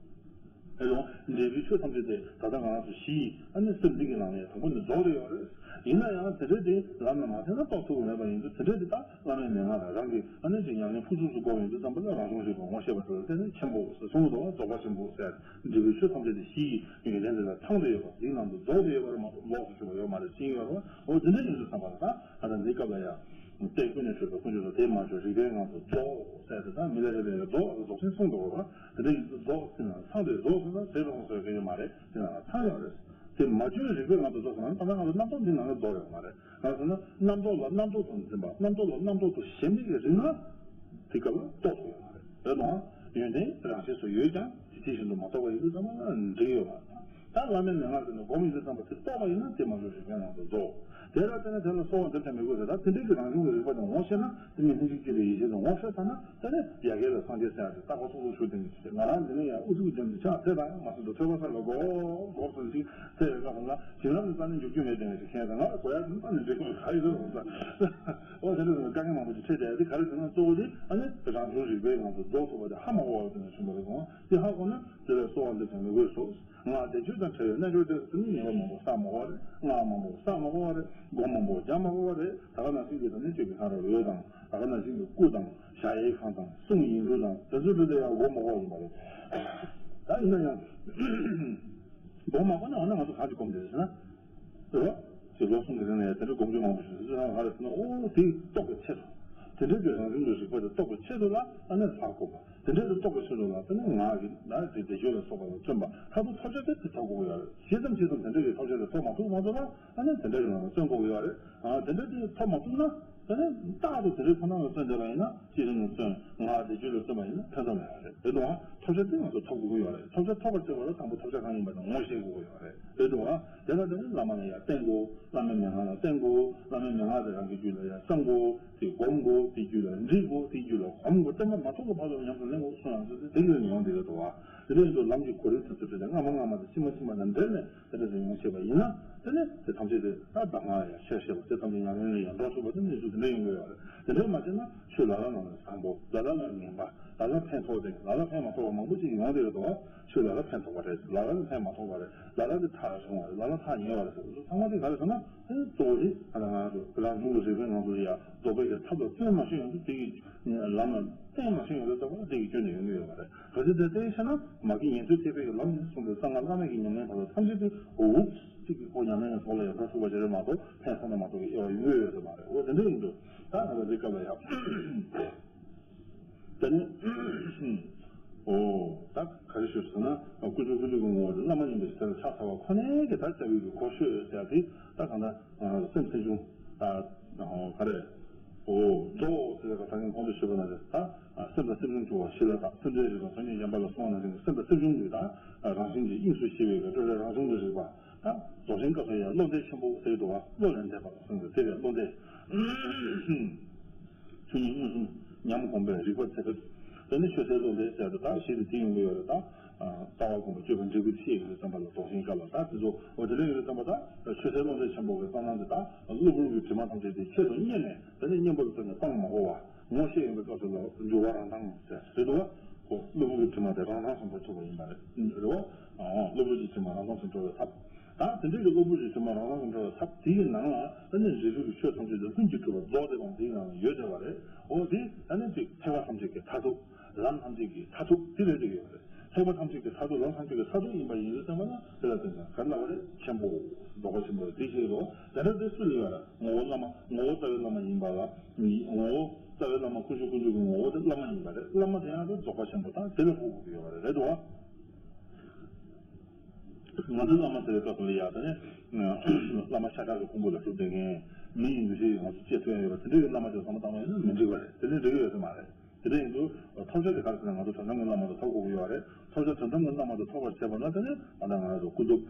ཨེ་ལོ། འབྲས་བུའི་ཆོས་ཐམས་ཅད་དེ་ད་ལྟ་ང་རང་ཚོ་གཞི་ཡི་ཨ་ནི་སེམས་འདི་གི་ནང་ནས་དང་པོ་ནས་རྫོགས་ཏེ་ཡོད་རེད། ཡིན་ན་ཡང་དེ་འདྲ་དེ་ལམ་ལ་མ་ཐེག་ན་རྟོགས་ཐུབ་ཀྱི་མེད་པ་ཡིན་དུས་དེ་འདྲ་དེ་ད་བླ་མའི་མན་ངག་ལ་རང་གི་ཨ་ནི་ཅིག་ཉམས་ལེན་ཕུན་སུམ་ཚོགས་པོ་ཡིན་དུས་ཙམ་པ་ལ་རང་བྱུང་རིག་པ་ངོ་ཤེས་པ་དེ་ལ་བརྟེན་ནས་ཆེན་པོ་ཟེར་གསུངས་འདུག་བ། རྫོགས་པ་ཆེན་པོ་ཟེར། འབྲས་བུའི་ཆོས་ཐམས་ཅད་དེ་གཞི་ཡི་ཡོན་ཏན་དེ་ལ་ཚང་སྟེ་ཡོད་པ་དེའི་ནང་དུ་རྫོགས་ཏེ་ཡོད་པ་རེད་མ་གཏོགས་ལོགས་སུ་གྱུར་པ་ཡོད་མ་རེད་ཅེས་ཡོད་རེད་བ། འོ་དེ་འདྲ་ཡིན་དུས་ཙམ་པ་ལ་ད་ད་ལྟ་འདིའི་སྐབས་ལ་ཡང་རྟེན་ཀུན་ནས་འཁྲུལ་པའི་ཀུན་སྤྱོད་དང་དེ་མ་བཅོས་རིག་པའི་ངང་དུ་རྫོགས་ཟེར་ཏེ་ད་མི་ལ་རས་པའི་རྫོགས་རྫོགས་ཆེན་གསུངས་འདུག་བ། དེ་འདྲ་ཡིན་དུས་རྫོགས་ཟེར་ན་ཚང་སྟེ་རྫོགས་ཟེར་ན་ཟེར་རུང་ཟེར་གི་ཡོད་མ་རེད། དེ་ན་ཚང་ཡོད་རེད། དེ་མ་བཅོས་རིག་པའི་ངང་དུ་རྫོགས་ཟེར་ན་ད་ལྟ་ང་ཚོ་རྣམ་རྟོག་འདི་ནང་ནས་རྫོགས་ཡོད་མ་རེད། གང་ཟེར་ན་རྣམ་རྟོག་ལ་རྣམ་རྟོག་ཏུ་འཛིན་པ་རྣམ་རྟོག་ལ་རྣམ་རྟོག་ཏུ་ཞེན་པའི་རིགས་ལ་དེ་སྐབས་ལ་རྟོགས་སུ་ཡོད་མ་རེད། རེད་དང་། ཡོན་ཏན་རང་ཆས་སུ་ཡོད་ཀྱང་དེ་དེ་བཞིན་དུ་མ་རྟོགས་པ་ཡིན་དུས་ཙམ་པ་ལ་འགྲིག་ཡོད་མ་རེད། ད་བླ་མའི་མན་ངག་དེ་ནི་སྒོམ་ཡིན་དུས་ཙམ་པ་དེ་རྟོགས་པ་ཡིན་ན་དེ་མ་བཅོས་རིག་པའི་ངང་དུ་རྫོགས། དེ་ལ་བརྟེན་ནས་དེ་ལ་གསོལ་བ་འདེབས་ཀྱང་མི་དགོས་ཟེར། ད་དེ་འདྲའི་གི་རང་བྱུང་གི་རིག་པ་དེ་ངོ་ཤེས་ན་དེ་མི་ལྷན་ཅིག་སྐྱེས་པའི་ཡེ་ཤེས་དེ་ངོ་ཤེས་ཚར་ན་དེ་ནི་ཡ་གྱལ་ལ་སངས་རྒྱས་ཟེར་ཡ་དེ་རྟག་པར་ཚུགས་ཚུགས་ཆུད་དེ་ནི་ང་རང་འདི་ནས་ཡང་ཨུ་ཚུགས་འདོན་ཏེ་ཕྱག་འཚལ་དང་མ་ཚུགས་འདུག་ཐོས་པ་ས་ལ་སྒོ་སྒོ་ཚུགས་ཤིག་འཚལ་བའི་སྐབས་ལ་བྱིན་རླབས་ཀྱི་རྩ་ནས་འཇུག་རྒྱུ་མེད་དེ་ནས་ཤིག་མཁན་དང་ང་ལ་གོ་ཡ་དེ་རྩ་ནས་འགྲིག་གི་མེད་ག་ཡི་རེད་འོ་ས། འོ་དེ་འདྲ་དཀའ་ངལ་མང་པོ་ཅིག་འཕྲད་བསྡད་དེ་ག་རེ་ཟེར་ན་གཙོ་བོ་དེ་ཨ་ནི་རང་བྱུང་རིག་པའི་ངང་དུ་རྫོགས་ཐུབ་པ་དེ་ཧ་མ་གོ་བ་དེ་ནས་བྱུང་བ་རེད་གོ། དེ་ཧ་གོ་ན་དེ་ལ་གསོལ་བ་འདེབས་ཀྱང་མི་དགོས་སོ། ངག་བཟླས་བརྗོད་དང་བྲལ་བའི་རྣལ་འབྱོར་དེ་ཚོ་ནི་ཉེས་པ་མང་པོ་བསགས་མ་དགོས་རེད། སྔགས་མང་པོ་བསགས་མ་དགོས་རེད། སྒོམ་མང་པོ་རྒྱག་མ་དགོས་རེད། ད་ག་ནང་བཞིན་གྱི་ད་ནི་སྤྱོད་པའི་ཁ་རོག་འོད་དང་ད་ག་ནང་བཞིན་གྱི་སྐུ་དང་གཞལ་ཡས་ཁང་དང་གསུང་ཡིག་འབྲུ་དང་དེ་ཚོ་འདྲ་ལ་ཡང་སྒོམ་མ་དགོས་ཡིན་པ་རེད། ད་ཡིན་ན་ཡང་སྒོམ་མ་དགོས་ན་འོ་ན་ང་ཚོ་གང་གིས་སྒོམ་བསྡད་ཟེར་ན། རེད་བ། ཅིག་ལོ་གསུམ་གྱི་རིང་ལ་ཡང་དེ་འདྲ་སྒོམ་རྒྱུ་མང་པོ་ཞིག་འདུག་ཟེར་ན་ག་རེ་ཟེར་ན་ཨོ་དེ་རྟོགས་པའི་ཆེད་དུ། དེ་འདྲའི་གི་རང་བྱུང་གི་རིག་པ་དེ་རྟོགས་པའི་ཆེད་དུ་ལ་ཨ་ནི་ལྷ་བསྒོམ་པ། དེ་འདྲའི་དེ་རྟོགས་པའི་ཆེད་དུ་ལ་ཨ་ནི་ངག་གི་ན་དེ་བཟླས་བརྗོད་ལ་སོགས་པ་ལ་བརྩོན་པ། མཐར་ཐུག་ཐོབ་བྱ་དེ་དེ་ཐོབ་དགོས་ཡོད་རེད། ཇི་ཙམ་ཇི་ཙམ་དེ་འདྲའི་གི་ཐོབ་བྱ་དེ་ཐོབ་མ་ཐུབ་མ་ཐུབ་ལ་ཨ་ནི་དེ་འདྲའི་གི་ནང་ལ་བརྩོན་དགོས་ཀྱི་ཡོད་རེད། ཨ་དེ་འདྲ་དེ་ཐོབ་མ་ཐུབ་ན། ད་ནི་རྟག་ཏུ་དེ་འདྲའི་ཁོ་ན་ལ་བརྩོན་བསྡད་པ་ཡིན་ན་བསྐྱེད་རིམ་ལ་བརྩོན་ངག་བཟླས་བརྗོད་ལ་བརྩོན་པ་ཡིན་ན་ཕན་ཐོགས་མེད་པ་རེད། རེད་དོ། ཐོབ་བྱ་དེ་ང་ཚོ་ཐོབ་དགོས་ཀྱི་ཡོད་རེད། ཐོབ་བྱ་ཐོབ་པར་བྱེད་པ་ལ་དང་པོ་ཐོབ་བྱ་གང་ཡིན་པ་དེ་ངོ་ཤེས་དགོས་ཀྱི་ཡོད་རེད། རེད་དོ། དེ་ལ་བརྟེན་ནས་བླ་མ་ལ་ཡང་བསྟེན་དགོས། བླ་མའི་མན་ངག་ལ་བསྟེན་དགོས། བླ་མའི་མན་ངག་དེ་རང་གི་རྒྱུད་ལ་ཡང་བསམ་དགོས། དེ་སྒོམ་དགོས། དེ་རྒྱུད་ལ་འདྲིས་དགོས། དེ་རྒྱུད་ལ་གོམས་དགོས། བསྟེན་པ་མ་ཐུབ་ཀྱི་བར་དུ་ཉམས་སུ་ལེན་དགོས་གསུངས་ཡང་དེ་གི་ཡོང་དེ་རེད་དོ། དེ་འདྲ་ཡིན་དུས་ལམ་གྱི་གོ་རིམ་དེ་ཚོ་བྲིས་ཏེ་སྔ་མ་སྔ་མ་དང་ཕྱི་མ་ཕྱི་མ་དང་འབྲེལ་ནས་དེ་འདྲ་ཞིག་ཡོང་བྱས་པ་ཡིན་ན། དེ་ནས་དེ་ཐམས་ཅད་དེ་ད་གདམས་ངག་ཡང་ཤེས་ཤེས་པ་དེ་ཐམས་ཅད་ཉམས་ལེན་ལ་ཡང་འགྲོ་ཐུབ་པ་དེ་གནས་ཚུལ་དེ་འདྲ་ཡོང་གི་ཡོད་རེད། དེ་འདྲ་མ་བྱས་ན་ཆོས་ལ་ལ་ལ་ལ་བཟང་པོ། ལ་ལ་ལ་ངན་པ། ལ་ལ་ཕན་ཐོགས་ཏེ་ལ་ལ་ཕན་མ་ཐོགས་པ་མང་པོ་ཅིག་ཡོང་བསྡད་ཡོད་དོ། ཆོས་ལ་ལ་ཕན་ཐོགས་པ་རེད། ལ་ལ་ལ་ཕན་མ་ཐོགས་པ་རེད། ལ་ལ་ལ་ཐག་རིང་བ་རེད། ལ་ལ་ཐག་ཉེ་བ་རེད་ཟེར། ཚང་མ་དེ་ག་རེ་ཟེར་ན། གཙོ་བོ་དེ་ང་རང་ཚོ་རང་བྱུང་གི་རིག་པའི་ངང་ཚུལ་ཡ་རྫོགས་པའི་གི་ཐབས་ལ་བརྩོན་མ་ཤེས་ཡོང་དུས་དེ་གི་ལམ་ལ་བརྟེན་མ་ཤེས་ཡོང་དུས་ཙམ་པ་ལ་དེ་གི་སྐྱོན་དེ་ཡོང་གི་ཡོད་པ་རེད། གལ་སྲིད་དེ་ལྟར་ཤེས་ན་མ་གི་ཉན་ཐོས་ཐེག་པའི་གི་ལམ་ནས་གསུངས་པའི་གསང་སྔགས་བླ་མེད་ཀྱི་ཉམས་ལེན་བར་དུ་ཐམས་ཅད་དེ་འུབ་གཅིག་གི་ཁོ་ཉམས་ལེན་ཐོག་ལ་ཡང་འགྲོ་ཐུབ་པ་ཞིག་རེད་མ་གཏོགས་ཕན་ཐོགས་ན་མ་གཏོགས་ཀྱི་དབྱེ་བ་ཡོང་གི་ཡོད་ས་མ་རེད། འོ་དེ་འདྲ་ཡིན་དུས་ད་ང་ཚོ་འདི་སྐབས་ལ་ཡང་། དེ་ནས། འོ། ད་ག་རེ་ཞུ་ཟེར་ན། ཀུན་འབྱུང་ཀུན་འབྱུང་གི་ངོ་བོ་དེ་བླ་མ་ཡིན་པའི་ཕྱིར་ཕྱག་འཚལ་བ་ཁོ་ནའི་གི་ད་བྱ་བའི་གི་གོ་ཤོས་ཟེར་ཡ་དེ་ད་གང་ལྟར་སེམས་སེམས་བྱུང་ད་ག་རེ། འོ། རྫོགས་ཟེར་བའི་ག་ད་གིན་གོང་དུ་ཞུས་པ་ནང་བཞིན་ད་སེམས་དང་སེམས་བྱུང་གྱུར་པ་ཞི་ལ་དྭགས་སེམས་ཙམ་རིག་པ་ཚོགས་གཉིས་ཡན་པ་ལ་གསུངས་པ་ནང་བཞིན་སེམས་དང་སེམས་བྱུང་གི་ད་རང་བཞིན་གྱི་དབྱིངས་སུ་ཞི་བའི་གི་སྤྲོས་བྲལ་རང་བྱུང་གི་རིག་པ། ད་རྫོགས་ཆེན་སྐབས་སུ་ཡང་བློ་འདས་ཆེན་པོ་ཟེར་གྱི་འདུག་བ། བློ་ལས་འདས་པ་ལ་གསུངས་ཏེ་དེ་ལས་བློ་འདས། ཆོས་ཉིད་མངོན་སུམ་ཉམས་གོམས་པས་རིག་པ་ཚད་ཕེབས། དེ་ནི་ཆོས་གསལ་བློ་འདས་ཟེར་ཏེ་ད་གཞི་དེ་དེ་ཡོང་གི་ཡོད་རེད་ད། ལྟ་བ་སྒོམ་པ་སྤྱོད་པ་འབྲས་བུ་ཤེས་ཡོང་དུས་ཙམ་པ་ལ་རྫོགས་ཆེན་སྐབས་ལ་ད་དེ་ཚོ་འོ་དེ་འདྲ་ཡོང་དུས་ཙམ་པ་ད་ཆོས་གསལ་བློ་འདས་ཆེན་པོ་གི་གསང་སྔགས་དེ་ད་གློ་བུར་གྱི་དྲི་མ་ཐམས་ཅད་དེ་ཆེད་དུ་གཉེར་ནས་དེ་ནི་གཉེན་པོ་ལ་བརྟེན་ནས་སྤང་མ་དགོས་པ། ངོ་ཤེས་ཡོང་བའི་སྐབས་སུ་ལ་འགྱུར་བ་རང་དྭངས་ཟེར་རེད་འདུག་བ། ཁོ་གློ་བུར་གྱི་དྲི་མ་དེ་རང་དྭངས་སུ་འགྲོ་ཐུབ་པ་ཡིན་པ་རེད། རེད་བ། གློ་བུར་གྱི་དྲི་མ་རང་དྭངས་སུ་འགྲོ་བའི་ཐབས། ད་དེ་འདྲའི་གི་གློ་བུར་གྱི་དྲི་མ་རང་དྭངས་སུ་འགྲོ་བའི་ཐབས་དེའི་ནང་ལ་ད་ནི་རིགས་རུས་ཀྱི་ཆོས་ཐམས་ཅད་དེ་ལྷུན་གྱིས་གྲུབ་པ་རྫོགས་བསྡད་པ་དེའི་ནང་ལ་ཡོད་བསྡད་པ་རེད། འོ་དེ་ད་ནི་ཅིག་ཐེག་པ་ཐམས་ཅད་ཀྱི་མཐར་ཐུག་ལམ་ཐམས་ཅད་ཀྱི་མཐར་ཐུག་དེ་རེད་བསྡད་ཡོད་རེད། ཐེག་པ་ཐམས་ཅད་ཀྱི་མཐར་ཐུག་ལམ་ཐམས་ཅད་ཀྱི་མཐར་ཐུག་ཡིན་པ་ཡིན་དུས་ཙམ་པ་ན་དེ་ལ་བརྟེན་ཀྱང་ག་རེ་ལབ་པ་རེད། ཆེན་པོ། རྫོགས་པ་ཆེན་པོ་རེད་དེ་ཤེས་རོགས། དེ་འདྲ་དེ་སུ་ལ་ཡོད་རེད། ངོ་བོ་བླ་མ། ངོ་བོ་རྩ་བའི་བླ་མ་ཡིན་པ་ལ། ངོ་བོ་རྩ་བའི་བླ་མ་ཀུན་འབྱུང་ཀུན་འབྱུང་གི་ངོ་བོ་དེ་བླ་མ་ཡིན་པ་རེད། བླ་མ་དེ་ཡང་དེ་རྫོགས་པ་ཆེན་པོ་དང་དེ་ལ་འཕོ་དགོས་ཀྱི་ཡོད་རེད། རེད་དོ། ང་ཚོའི་བླ་མ་ཟེར་བའི་སྐབས་སུ་ལ་ཡ་དེ་ནི། བླ་མ་ཤ་ཁྲག་གི་ཕུང་པོ་ལ་གྲུབ་བསྡད་མཁན། མི་ཡི་འདུ་ཤེས་ང་ཚོ་སྐྱེ་ཐུབ་ཡ་ཡོད་པ་དེ་འདྲའི་བླ་མ་དེ་ཚང་མ་བཏང་བ་ཡིན་ན་མི་འགྲིག་པ་རེད། དེ་འདྲའི་འགྲིག་གི་ཡོད་ས་མ་རེད། དེ་འདྲ་ཡིན་དུས་ཐོབ་བྱ་དེ་ག་རེ་ཟེར་ན་ང་ཚོ་དོན་དམ་གྱི་བླ་མ་དེ་ཐོབ་དགོས་ཀྱི་ཡོད་རེད། ཐོབ་བྱ་དོན་དམ་གྱི་བླ་མ་དེ་ཐོབ་པར་བྱེད་པ་ན་དེ་ནི་ད་ལྟ་ང་རང་ཚོ་ཀུན་རྫོབ་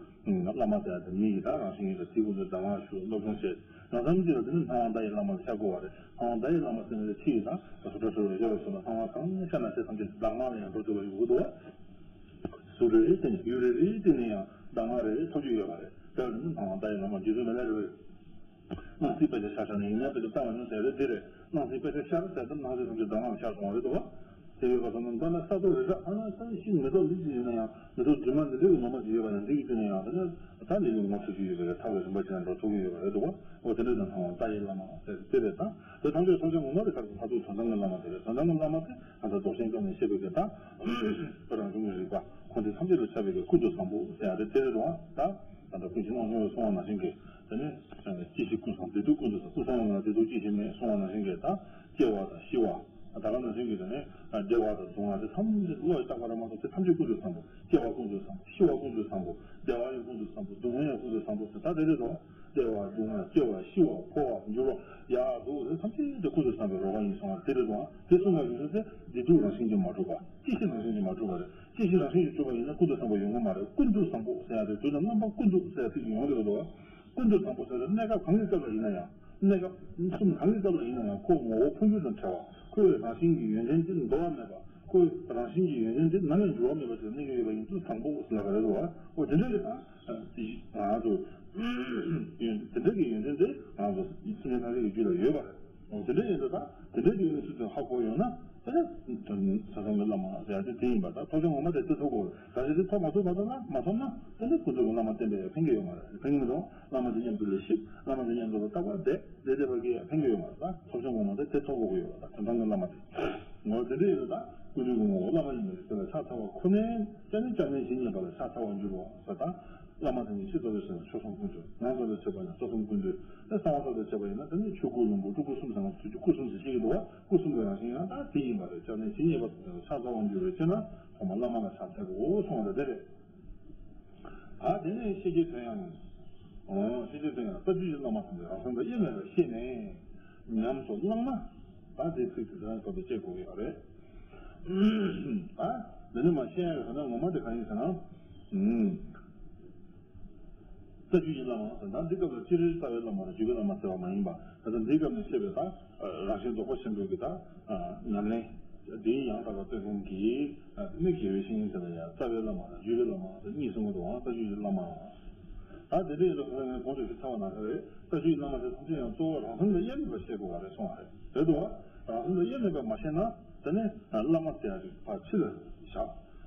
བླ་མ་ཟེར་ཡ་དེ་མི་ཡི་ད་རང་བཞིན་ཡིན་ད་དེའི་ཀུན་ཏུ་གདམས་ངག་ཞུ་སློབ་སྦྱོང་བྱེད། ལམ་སང་གཅིག་ལ་དེ་ནི་སྣང་བ་མཐའ་ཡས་བླ་མ་ལ་ཤར་དགོས་པ་རེད། སྣང་བ་མཐའ་ཡས་བླ་མ་ཟེར་ནས་ཕྱི་ཡི་ད་སུ་འདྲ་སུ་རེ་ཡོད་པ་སོགས་ལ་སྣང་བ་གང་ཤར་ན་དེ་ཐམས་ཅད་གདམས་ངག་ལ་ཡང་འགྲོ་ཐུབ་པ་ཡོང་གི་འདུག་བ། ཟུར་རེ་རེ་བསྟན་ནས་ཡུལ་རེ་རེ་བསྟན་ནས་ཡང་གདམས་ངག་རེ་རེ་ཐོབ་རྒྱུ་ཡོད་པ་རེད། དེ་ནི་སྣང་བ་མཐའ་ཡས་བླ་མ་རྗེ་བཙུན་མི་ལ་རས་པའི། སྣང་སྲིད་དཔེ་ཆ་ཤར་ཤར་ནས་ཡིན་ན་དཔེ་ཆ་ལྟ་བ་ཉུང་ཟེར་རེད་འདི་རེད། སྣང་སྲིད་དཔེ་ཆ་ཤར་ཟེར་དུས་སྣང་སྲིད་ཐམས་ཅད་གདམས་ངག་ལ་ཤར་སོང་བ་རེད་དོ། དེ་ཡོད་པ་སོང་ན་མདོར་ན་ས་རྡོ་རི་བྲག་ཨ་ན་ས་ནི་ཤིང་མེ་ཏོག་ལི་ཅི་ཡིན་ན་ཡང་མེ་ཏོག་སྒྲོལ་མ་འདི་འདྲའི་གི་ངོ་མ་ཅིག་ཡོད་པ་ཡང་འདི་གི་སྟེང་ནས་ཡང་ད་ནི་ད་ལས་ལུགས་ངོ་ཐུག་རྒྱུ་ཡོད་པའི་ཐབས་ལ་རིམ་པ་ཅན་འགྲོ་ཐུབ་ཀྱི་ཡོད་པ་རེད་དོ། འོ་དེ་འདྲ་དང་སྣང་བ་མཐའ་ཡས་བླ་མ་ཟེར་དེ་རེད་ད། དེ་ཐམས་ཅད་ཐོབ་བྱ་ངོ་མ་དེ་ག་རེ་ད་དུང་དོན་དམ་གྱི་བླ་མ་དེ་རེད། དོན་དམ་གྱི་བླ་མ་དེ་ང་ཚོ་རྫོགས་ཆེན་སྐབས་ནས་བཤད་པའི་གི་ད་རང་བྱུང་གི་རིག་པ་ཁོ་འདི་ཐམས་ཅད་ལ་ཁྱབ་པའི་གི་ཀུན་ཏུ་བཟང་པོ་ཟེར་ཡ་དེ་དེ་རེད་དོ། ད། ད་ལྟ་ཀུན་གཞི་སྣང་སྟོང་གསུངས་པ་ནང་བཞིན་གྱི། དེ་ནས། སྐྱེ་ཤི་ཀུན་སོང་བདེ་སྡུག་ཀུན་ཏུ་སོང་། ཀུན་སོང་བ་ན་བདེ་སྡུག་སྐྱེ་ཤི་མེད་གསུངས་པ་ནང་བཞིན་གྱི་ད། སྐྱེ་བ་དང་ཤི་བ། ད་ག་ནང་བཞིན་གྱི་དེ་ནས། བདེ་བ་དང་སྡུག་བསྔལ་དེ་ཐམས་ཅད་བློ་ཡིས་བཏགས་པ་རེད་མ་གཏོགས་དེ་ཐམས་ཅད་ཀུན་ཏུ་བཟང་པོ། སྐྱེ་བ་ཀུན་ཏུ་བཟང་པོ། ཤི་བ་ཀུན་ཏུ་བཟང་པོ། བདེ་བ་ཡང་ཀུན་ཏུ་བཟང་པོ། སྡུག་བསྔལ་ཡང་ཀུན་ཏུ་བཟང་པོ་ཟེར་ད་དེ་རེད་དོ། བདེ་བ་སྡུག་བསྔལ་སྐྱེ་བ་ཤི་བ་འཕོ་བ་འགྱུར་བ་ཡག་སྡུག་དེ་ཐམས་ཅད་དེ་ཀུན་ཏུ་བཟང་པོའི་རོལ་པ་ཡིན་གསུངས་པ་དེ་རེད་དོ། དེ་གསུངས་པ་ཡིན་ཚེ་བདེ་སྡུག་རང་བཞིན་གྱིས་མ་གྲུབ་པ། སྐྱེ་ཤི་རང་བཞིན་གྱིས་མ་གྲུབ་པ་རེད། སྐྱེ་ཤི་རང་བཞིན་གྱིས་གྲུབ་པ་ཡིན་ན་ཀུན་ཏུ་བཟང་པོ་ཡོང་གི་མ་རེད། ཀུན་ཏུ་བཟང་པོ་ཟེར་ཡ་དེ་དུས་དང་རྣམ་པ་ཀུན་ཏུ་ཟེར་ཡ་ཚིག་ཡོང་གི་རེད་དོ། ཀུན་ཏུ་བཟང་པོ་ཟེར་ཏེ་གནས་སྐབས་གང་གི་སྐབས་ལ་ཡིན་ན་ཡང་། གནས་སྐབས་གསུམ་གང་གི་སྐབས་ལ་ཡིན་ན་ཡང་ཁོ་ངོ་བོ་འཕོ་འགྱུར་དང་བྲལ་བ། ཁོའི་རང་བཞིན་གྱི་ཡོན་ཏན་དེ་འདོར་བ་མེད་པ། ཁོའི་རང་བཞིན་གྱི་ཡོན་ཏན་དེ་ནམ་ཡང་འགྱུར་བ་མེད་པ་ཞིག་གནས་ཀྱི་ཡོད་པ་ཡིན་དུས་བཟང་པོ་ཟེར་ལབ་པ་རེད་དོ། འོ་དེ་འདྲ་གི་ད། ང་ཚོ། དེ་འདྲ་གི་ཡོན་ཏན་དེ་ང་ཚོ་ཚུལ་ཁྲིམས་སངས་རྒྱས་ཀྱི་རྒྱུད་ལ་ཡོད་པ་རེད། འོ་དེ་འདྲ་ཡིན་དུས་ད་དེ་འདྲ་གི་ཡོན་ཏན་ཚུལ་ཁྲིམས་ཧ་གོ་ཡོང་ན་དེ་ནི་དོན་དམ་གྱི་བླ་མ་ཟེར་ཡ་དེ་དེ་ཡིན་པ་ད་ཐོབ་བྱ་ངོ་མ་དེ་དེ་ཐོབ་དགོས་རེད། གལ་སྲིད་དེ་ཐོབ་མ་ཐུབ་མ་ཐུབ་ན་མ་ཐོབ་ན་དེ་ནི་ཀུན་རྫོབ་ཀྱི་བླ་མ་བསྟེན་པས་ཕན་གྱི་ཡོད་མ་རེད། ཕན་གྱི་མི་འདུག་བླ་མ་དེ་མཉམ་དུ་ལ་གཤིབ། བླ་མ་དེ་མཉམ་དུ་ལ་རྟག་པར་བསྡད་བསྡད་བསྡད་པ་གིས་ཕན་གྱི་ཡོད་མ་རེད། ད་ཐོབ་བྱ་ངོ་མ་དེ་དེ་ཐོབ་དགོས་ཀྱི་ཡོད་རེད། ད་དོན་དམ་གྱི་བླ་མ་དེ། ངོ་དེ་འདྲ་ཡིན་ན་ད་ཀུན་འདུས་ཀྱི་ངོ་བོ་བླ་མ་ཡིན་པའི་ཚུལ་ལ་ཕྱག་འཚལ་བ་ཁོ་ནའི་སྐྱབས་གནས་སྐྱབས་གནས་ཇི་སྙེད་པ་ལ་ཕྱག་འཚལ་བར་འགྱུར་རོ་ཟེར། ད་བླ་མ་དེ་ཉིད་ཕྱི་དོན་དུ་ཕྱིན་ན་ཆོས་གསུམ་ཀུན་འདུས། ནང་དོན་དུ་བྱེད་པ་ཡིན་ན་རྩ་གསུམ་ཀུན་འདུས། དེ་གསང་བ་དོན་དུ་བྱེད་པ་ཡིན་ན་དེ་ནི་ཆོས་སྐུ་ལྷུན་པོ་སྤྲུལ་སྐུ་གསུམ་ཟེར་ན་ཐུགས་རྒྱུད་སྐུ་གསུམ་ཟེར་ཤེས་ཀྱི་འདུག་བ། སྐུ་གསུམ་གྱི་རང་བཞིན་ཡང་ད་དེ་ཡིན་པ་རེད། སྐྱབས་གནས་ཇི་སྙེད་པ་ལ་ཕྱག་འཚལ་བར་འགྱུར་རོ་ཅེ་ན་ཐོག་མར་བླ་མ་ལ་ཕྱག་འཚལ་དགོས་གསུངས་པ་དེ་རེད། ད་དེ་ནས་ཤེས་བྱའི་དོན་ཡང་། འོ་ཤེས་བྱའི་དོན་ཡང་རྩ་རྒྱུད་ཀྱི་བླ་མ་ཐམས་ཅད་རང་སེམས་དང་དབྱེར་མེད་པར་ཤེས་ནས་ཉམས་སུ་བླངས་ན་ད་དེ་ཚིག་དེ་ཚོ་ཡང་ཐོག་ཏུ་སྐྱེ་དགོས་ཀྱི་ཡོད་རེད། ད་དེ་ནས་མ་ཤེས་ཡ་ཡོད་ན་ངོ་མ་དེ་གང་ཡིན་ཟེར་ན། རྩ་རྒྱུད་ཀྱི་བླ་མ་ཟེར་ན་འདི་སྐབས་ལ་སྤྱིར་རྩ་བའི་བླ་མ་དང་རྒྱུད་ཀྱི་བླ་མ་ཟེར་བ་མ་ཡིན་པ། ད་ལྟ་འདིའི་སྐབས་ནས་བཤད་པའི་ད་རང་བཞིན་རྫོགས་པ་ཆེན་པོའི་གི་ད་ཉམས་ལེན། དེའི་ཡང་དག་པར་སྟོན་མཁན་གྱི་ནི་དགེ་བའི་བཤེས་གཉེན་དེ་ལ་ཡང་རྩ་བའི་བླ་མ་དང་རྒྱུད་པའི་བླ་མ་དང་གཉིས་གསུང་གི་འདུག་ཨང་། རྩ་རྒྱུད་ཀྱི་བླ་མ། ད་དེ་འདྲ་ཡིན་དུས་ཁོ་ཚོ་ངས་གོང་དུ་ཞུས་ཚར་བ་ནང་བཞིན་རེད། རྩ་རྒྱུད་ཀྱི་བླ་མ་དེ་ཐམས་ཅད་ཡང་གཙོ་བོ་རང་སེམས་ལ་དབྱེར་མེད་པར་ཤེས་དགོས་པ་རེད་གསུངས་པ་རེད། རེད་འདུག་བ། རང་སེམས་ལ་དབྱེར་མེད་པར་མ་ཤེས་ན། དེ་ནས་བླ་མ་ཟེར་ཡ་ཅིག་ཕར་ཕྱི་ལ་བཞག་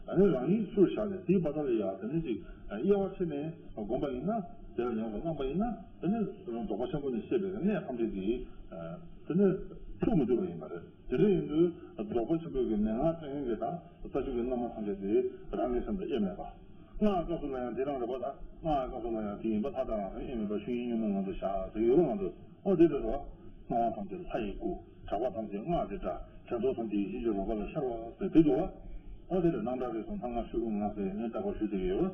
ཨ་ནི་རང་ཉིད་ཚུར་བཞག་ནས་དེའི་བར་དག་ལ་ཡ་དེ་ནས་ཅིག་དབྱེ་བ་ཕྱེ་ནས་བསྒོམ་པ་ཡིན་ན། དེ་ལ་ཉམས་སུ་བླངས་པ་ཡིན་ན། དེ་ནས་རྫོགས་པ་ཆེན་པོ་ནས་བཤད་པའི་གནད་ཐམས་ཅད་དེ་དེ་ནས་ཐུག་མི་ཐུབ་པ་ཡིན་པ་རེད། དེ་འདྲ་ཡིན་དུས་རྫོགས་པ་ཆེན་པོའི་གི་མན་ངག་སྟོན་མཁན་གྱི་དང་རྩ་རྒྱུད་ཀྱི་བླ་མ་ཐམས་ཅད་དེ་རང་གི་སེམས་དང་དབྱེར་མེད་པ། སྔགས་སྐབས་སུ་ལ་ཡང་འདི་རང་རེད་པ། དང་སྔགས་སྐབས་སུ་ལ་ཡང་དེ་ཡིན་པ་ལྷ་དང་རང་སེམས་དབྱེར་མེད་པ། ཆོས་དབྱིངས་གཉུག་མའི་ངང་དུ་བཞག་ཟེར་ཡོད་པ་ང་ཚོ། ཨོ་དེ་རེད་དོ། སྣང་བ་ཐམས་ཅད་ལྷ་ཡི་སྐུ། གྲགས་པ་ཐམས་ཅད་སྔགས་ཀྱི་སྒྲ། དྲན་རྟོག་ཐམས་ཅད་ཡེ་ཤེས་ཀྱི་རོལ་པ་ལ་ཤར་བ་ཟེར་དེ་འདུག་བ། ཨོ་དེ་ལས་སྣང་གྲགས་རིག་གསུམ་ལྷ་སྔགས་ཆོས་སྐུ་ལྔ་ཟེར་ནས་བརྟག་པ་ཞུ་བསྡད་ཀྱི་ཡོད།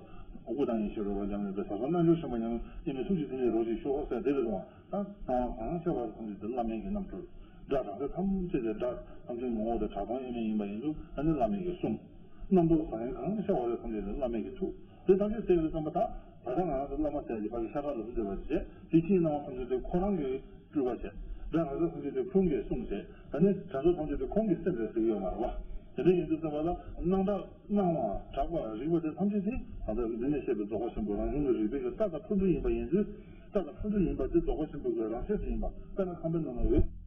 སྐུ་དང་ཡེ་ཤེས་རོལ་པ་འབྱམས་ཀླས་པའི། ཟབ་གསང་རྣལ་འབྱོར་ཆེན་པོ་ཉམས། དབྱེར་མེད་ཐུགས་ཀྱི་ཐིག་ལེར་རོ་གཅིག་ཤོག་ཟེར་དེ་རེད་དོ། ད་སྣང་བ་གང་ཤར་བ་ཐམས་ཅད་དེ་བླ་མེད་ཀྱི་རྣམ་འཕྲུལ། སྒྲ་གྲགས་ཚད་ཐམས་ཅད་དེ་སྒྲ་ཐམས་ཅད་ངོ་བོ་དང་གྲགས་སྟངས་དབྱེར་མེད་ཡིན་པ་ཡིན་དུས་ཨ་ནི་བླ་མེད་ཀྱི་གསུང་། རྣམ་རྟོག་ཟང་ངེ་གང་ཤར་བ་རེ་ཐམས་ཅད་དེ་བླ་མེད་ཀྱི་ཐུགས། དེ་ཐམས་ཅད་བསྡད་པའི་ཙམ་པ་དག་ད་ལྟ་ང་རང་ཚོ་བླ་མ་ཟེར་གྱི་ཕ་གི་ཤ་ཁྲག་ལ་སུ་བསྡད་པ་བྱས་དེ་ཕྱིའི་སྣང་བ་ཐམས་ཅད་དེ་ཁོ་རང་གི་སྤྲུལ་པ་བྱས། སྒྲ་གྲགས་ཚད་ཐམས་ཅད་དེ་ཁོང་གིས་གསུངས་བྱས། ད་ནི་དྲན་རྟོག་ཐམས་ཅད་དེ་ཁོང་གི་སེམས་རེད་ཟེར་གྱི་ཡོད་མ་རེད་བ། དེ་འདྲ་ཡིན་དུས་ཙམ་པ་ལ་སྣང་གྲགས་སྣང་བ་གྲགས་པ་རིག་པ་དེ་ཐམས་ཅད་དེ་ད་ལྟ་འདི་ནས་བཤད་པའི་རྫོགས་པ་ཆེན་པོ་རང་བྱུང་གི་རིག་པའི་གི་རྟ་དང་ཕུར་བུ་ཡིན་པ་ཡིན་དུས། རྟ་དང་ཕུར་བུ་ཡིན་པ་དེ་རྫོགས་པ་ཆེན་པོའི་གི་རང་ཆས་སུ་ཡིན་པ། དཔེར་ན་ཁང་པའི་ནང་ན་འོད།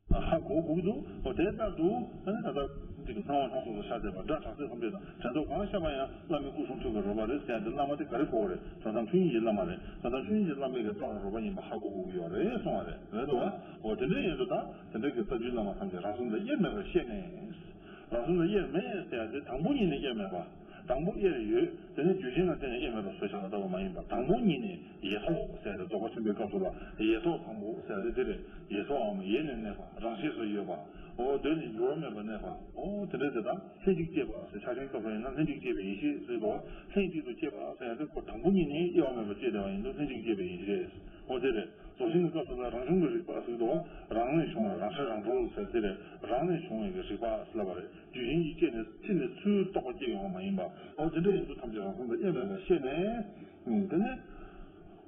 ཧ་གོ་དགོས་ཀྱི་འདུག་འོ་དེ་ལྟར་དུ་ཨ་ནི་ད་ལྟ་འདི་གི་སྣང་བ་སྣ་ཚོགས་སུ་ཤར་བསྡད་པ། སྒྲ་གྲགས་ཚད་ཐམས་ཅད་དང་དྲན་རྟོག་གང་ཤར་བ་ཡང་བླ་མའི་སྐུ་གསུང་ཐུགས་ཀྱི་རོལ་པ་རེད་ཟེར་ཡ་དེ་བླ་མ་དེ་ག་རེ་གོ་བ་རེད། དོན་དམ་ཆོས་དབྱིངས་ཀྱི་བླ་མ་རེད། དོན་དམ་ཆོས་དབྱིངས་ཀྱི་བླ་མའི་གི་རྟ་དང་རོལ་པ་ཡིན་པ་ཧ་གོ་དགོས་ཀྱི་ཡོད་རེད་གསུང་བ་རེད། རེད་འདུག་བ། འོ་དེ་འདྲ་ཡིན་དུས་ད་དེ་འདྲ་གི་རྩ་རྒྱུད་བླ་མ་ཐམས་ཅད་རང་སེམས་ལ་དབྱེར་མེད་པར་ཤེས་ནས། རང་སེམས་ལ་དབྱེར་མེད་ཟེར་ཡ་དེ་དང་པོ་ཉིད་ནས་དབྱེར་མེད་པ། དང་པོ་དབྱེར་ཡོད། དེ་ནས་རྒྱུ་རྐྱེན་ལ་བརྟེན་ནས་དབྱེར་མེད་པར་བཟོས་བཞག་པ་ལྟ་བུ་མ་ཡིན་པར། དང་པོ་ཉིད་ནས་ཡེ་ཐོག་ཟེར་ཏེ་རྫོགས་པ་ཆེན་པོའི་སྐབས་སུ་ལ་ཡེ་ཐོག་དང་པོ་ཟེར་ཏེ་འདི་རེད། ཡེ་ཐོག་འམ་ཡེ་ནས་གནས་པ་རང་གཤིས་སུ་ཡོད་པ། འོ་དེ་ནི་འགྱུར་བ་མེད་པར་གནས་པ། འོ་དེ་འདྲ་དེ་དག་ལྷན་ཅིག་སྐྱེས་པ་ཟེར། ཕྱག་ཆེན་སྐབས་སུ་ཡིན་ན་ལྷན་ཅིག་སྐྱེས་པའི་ཡེ་ཤེས་ཟེར་དོ། ལྷན་ཅིག་ཏུ་སྐྱེས་པ་ཟེར་ཡང་དེ་ཁོ་དང་པོ་ཉིད་ནས་དབྱེ་བ་མེད་པར་སྐྱེས་བསྡད་པ་ཡིན་དུས་ལྷན་ཅིག་སྐྱེས་པའི་ཡེ་ཤེས། འོ་དེ་རེད། རྫོགས་ཆེན་གྱི་སྐབས་སུ་ལ་རང་བྱུང་གི་རིག་པ་ཟེར་དོ། རང་ནས་བྱུང་བ་རང་ཤར་རང་གྲོལ་ཟེར་དེ་རེད། རང་ནས་བྱུང་བའི་གི་རིག་པ་ཟེར་ལབ་པ་རེད། རྒྱུ་རྐྱེན་གྱིས་སྐྱེས་ནས་ཕྱི་ནས་ཚུར་རྟོག་པ་སྐྱེ་ཡོང་བ་མ་ཡིན་པ། འོ་དེ་འདྲ་ཡིན་དུས་ཐམས་ཅད་རང་སེམས་དང་དབྱེར་མེད་པར་ཤེས་ནས། ཨུམ། དེ་ནས།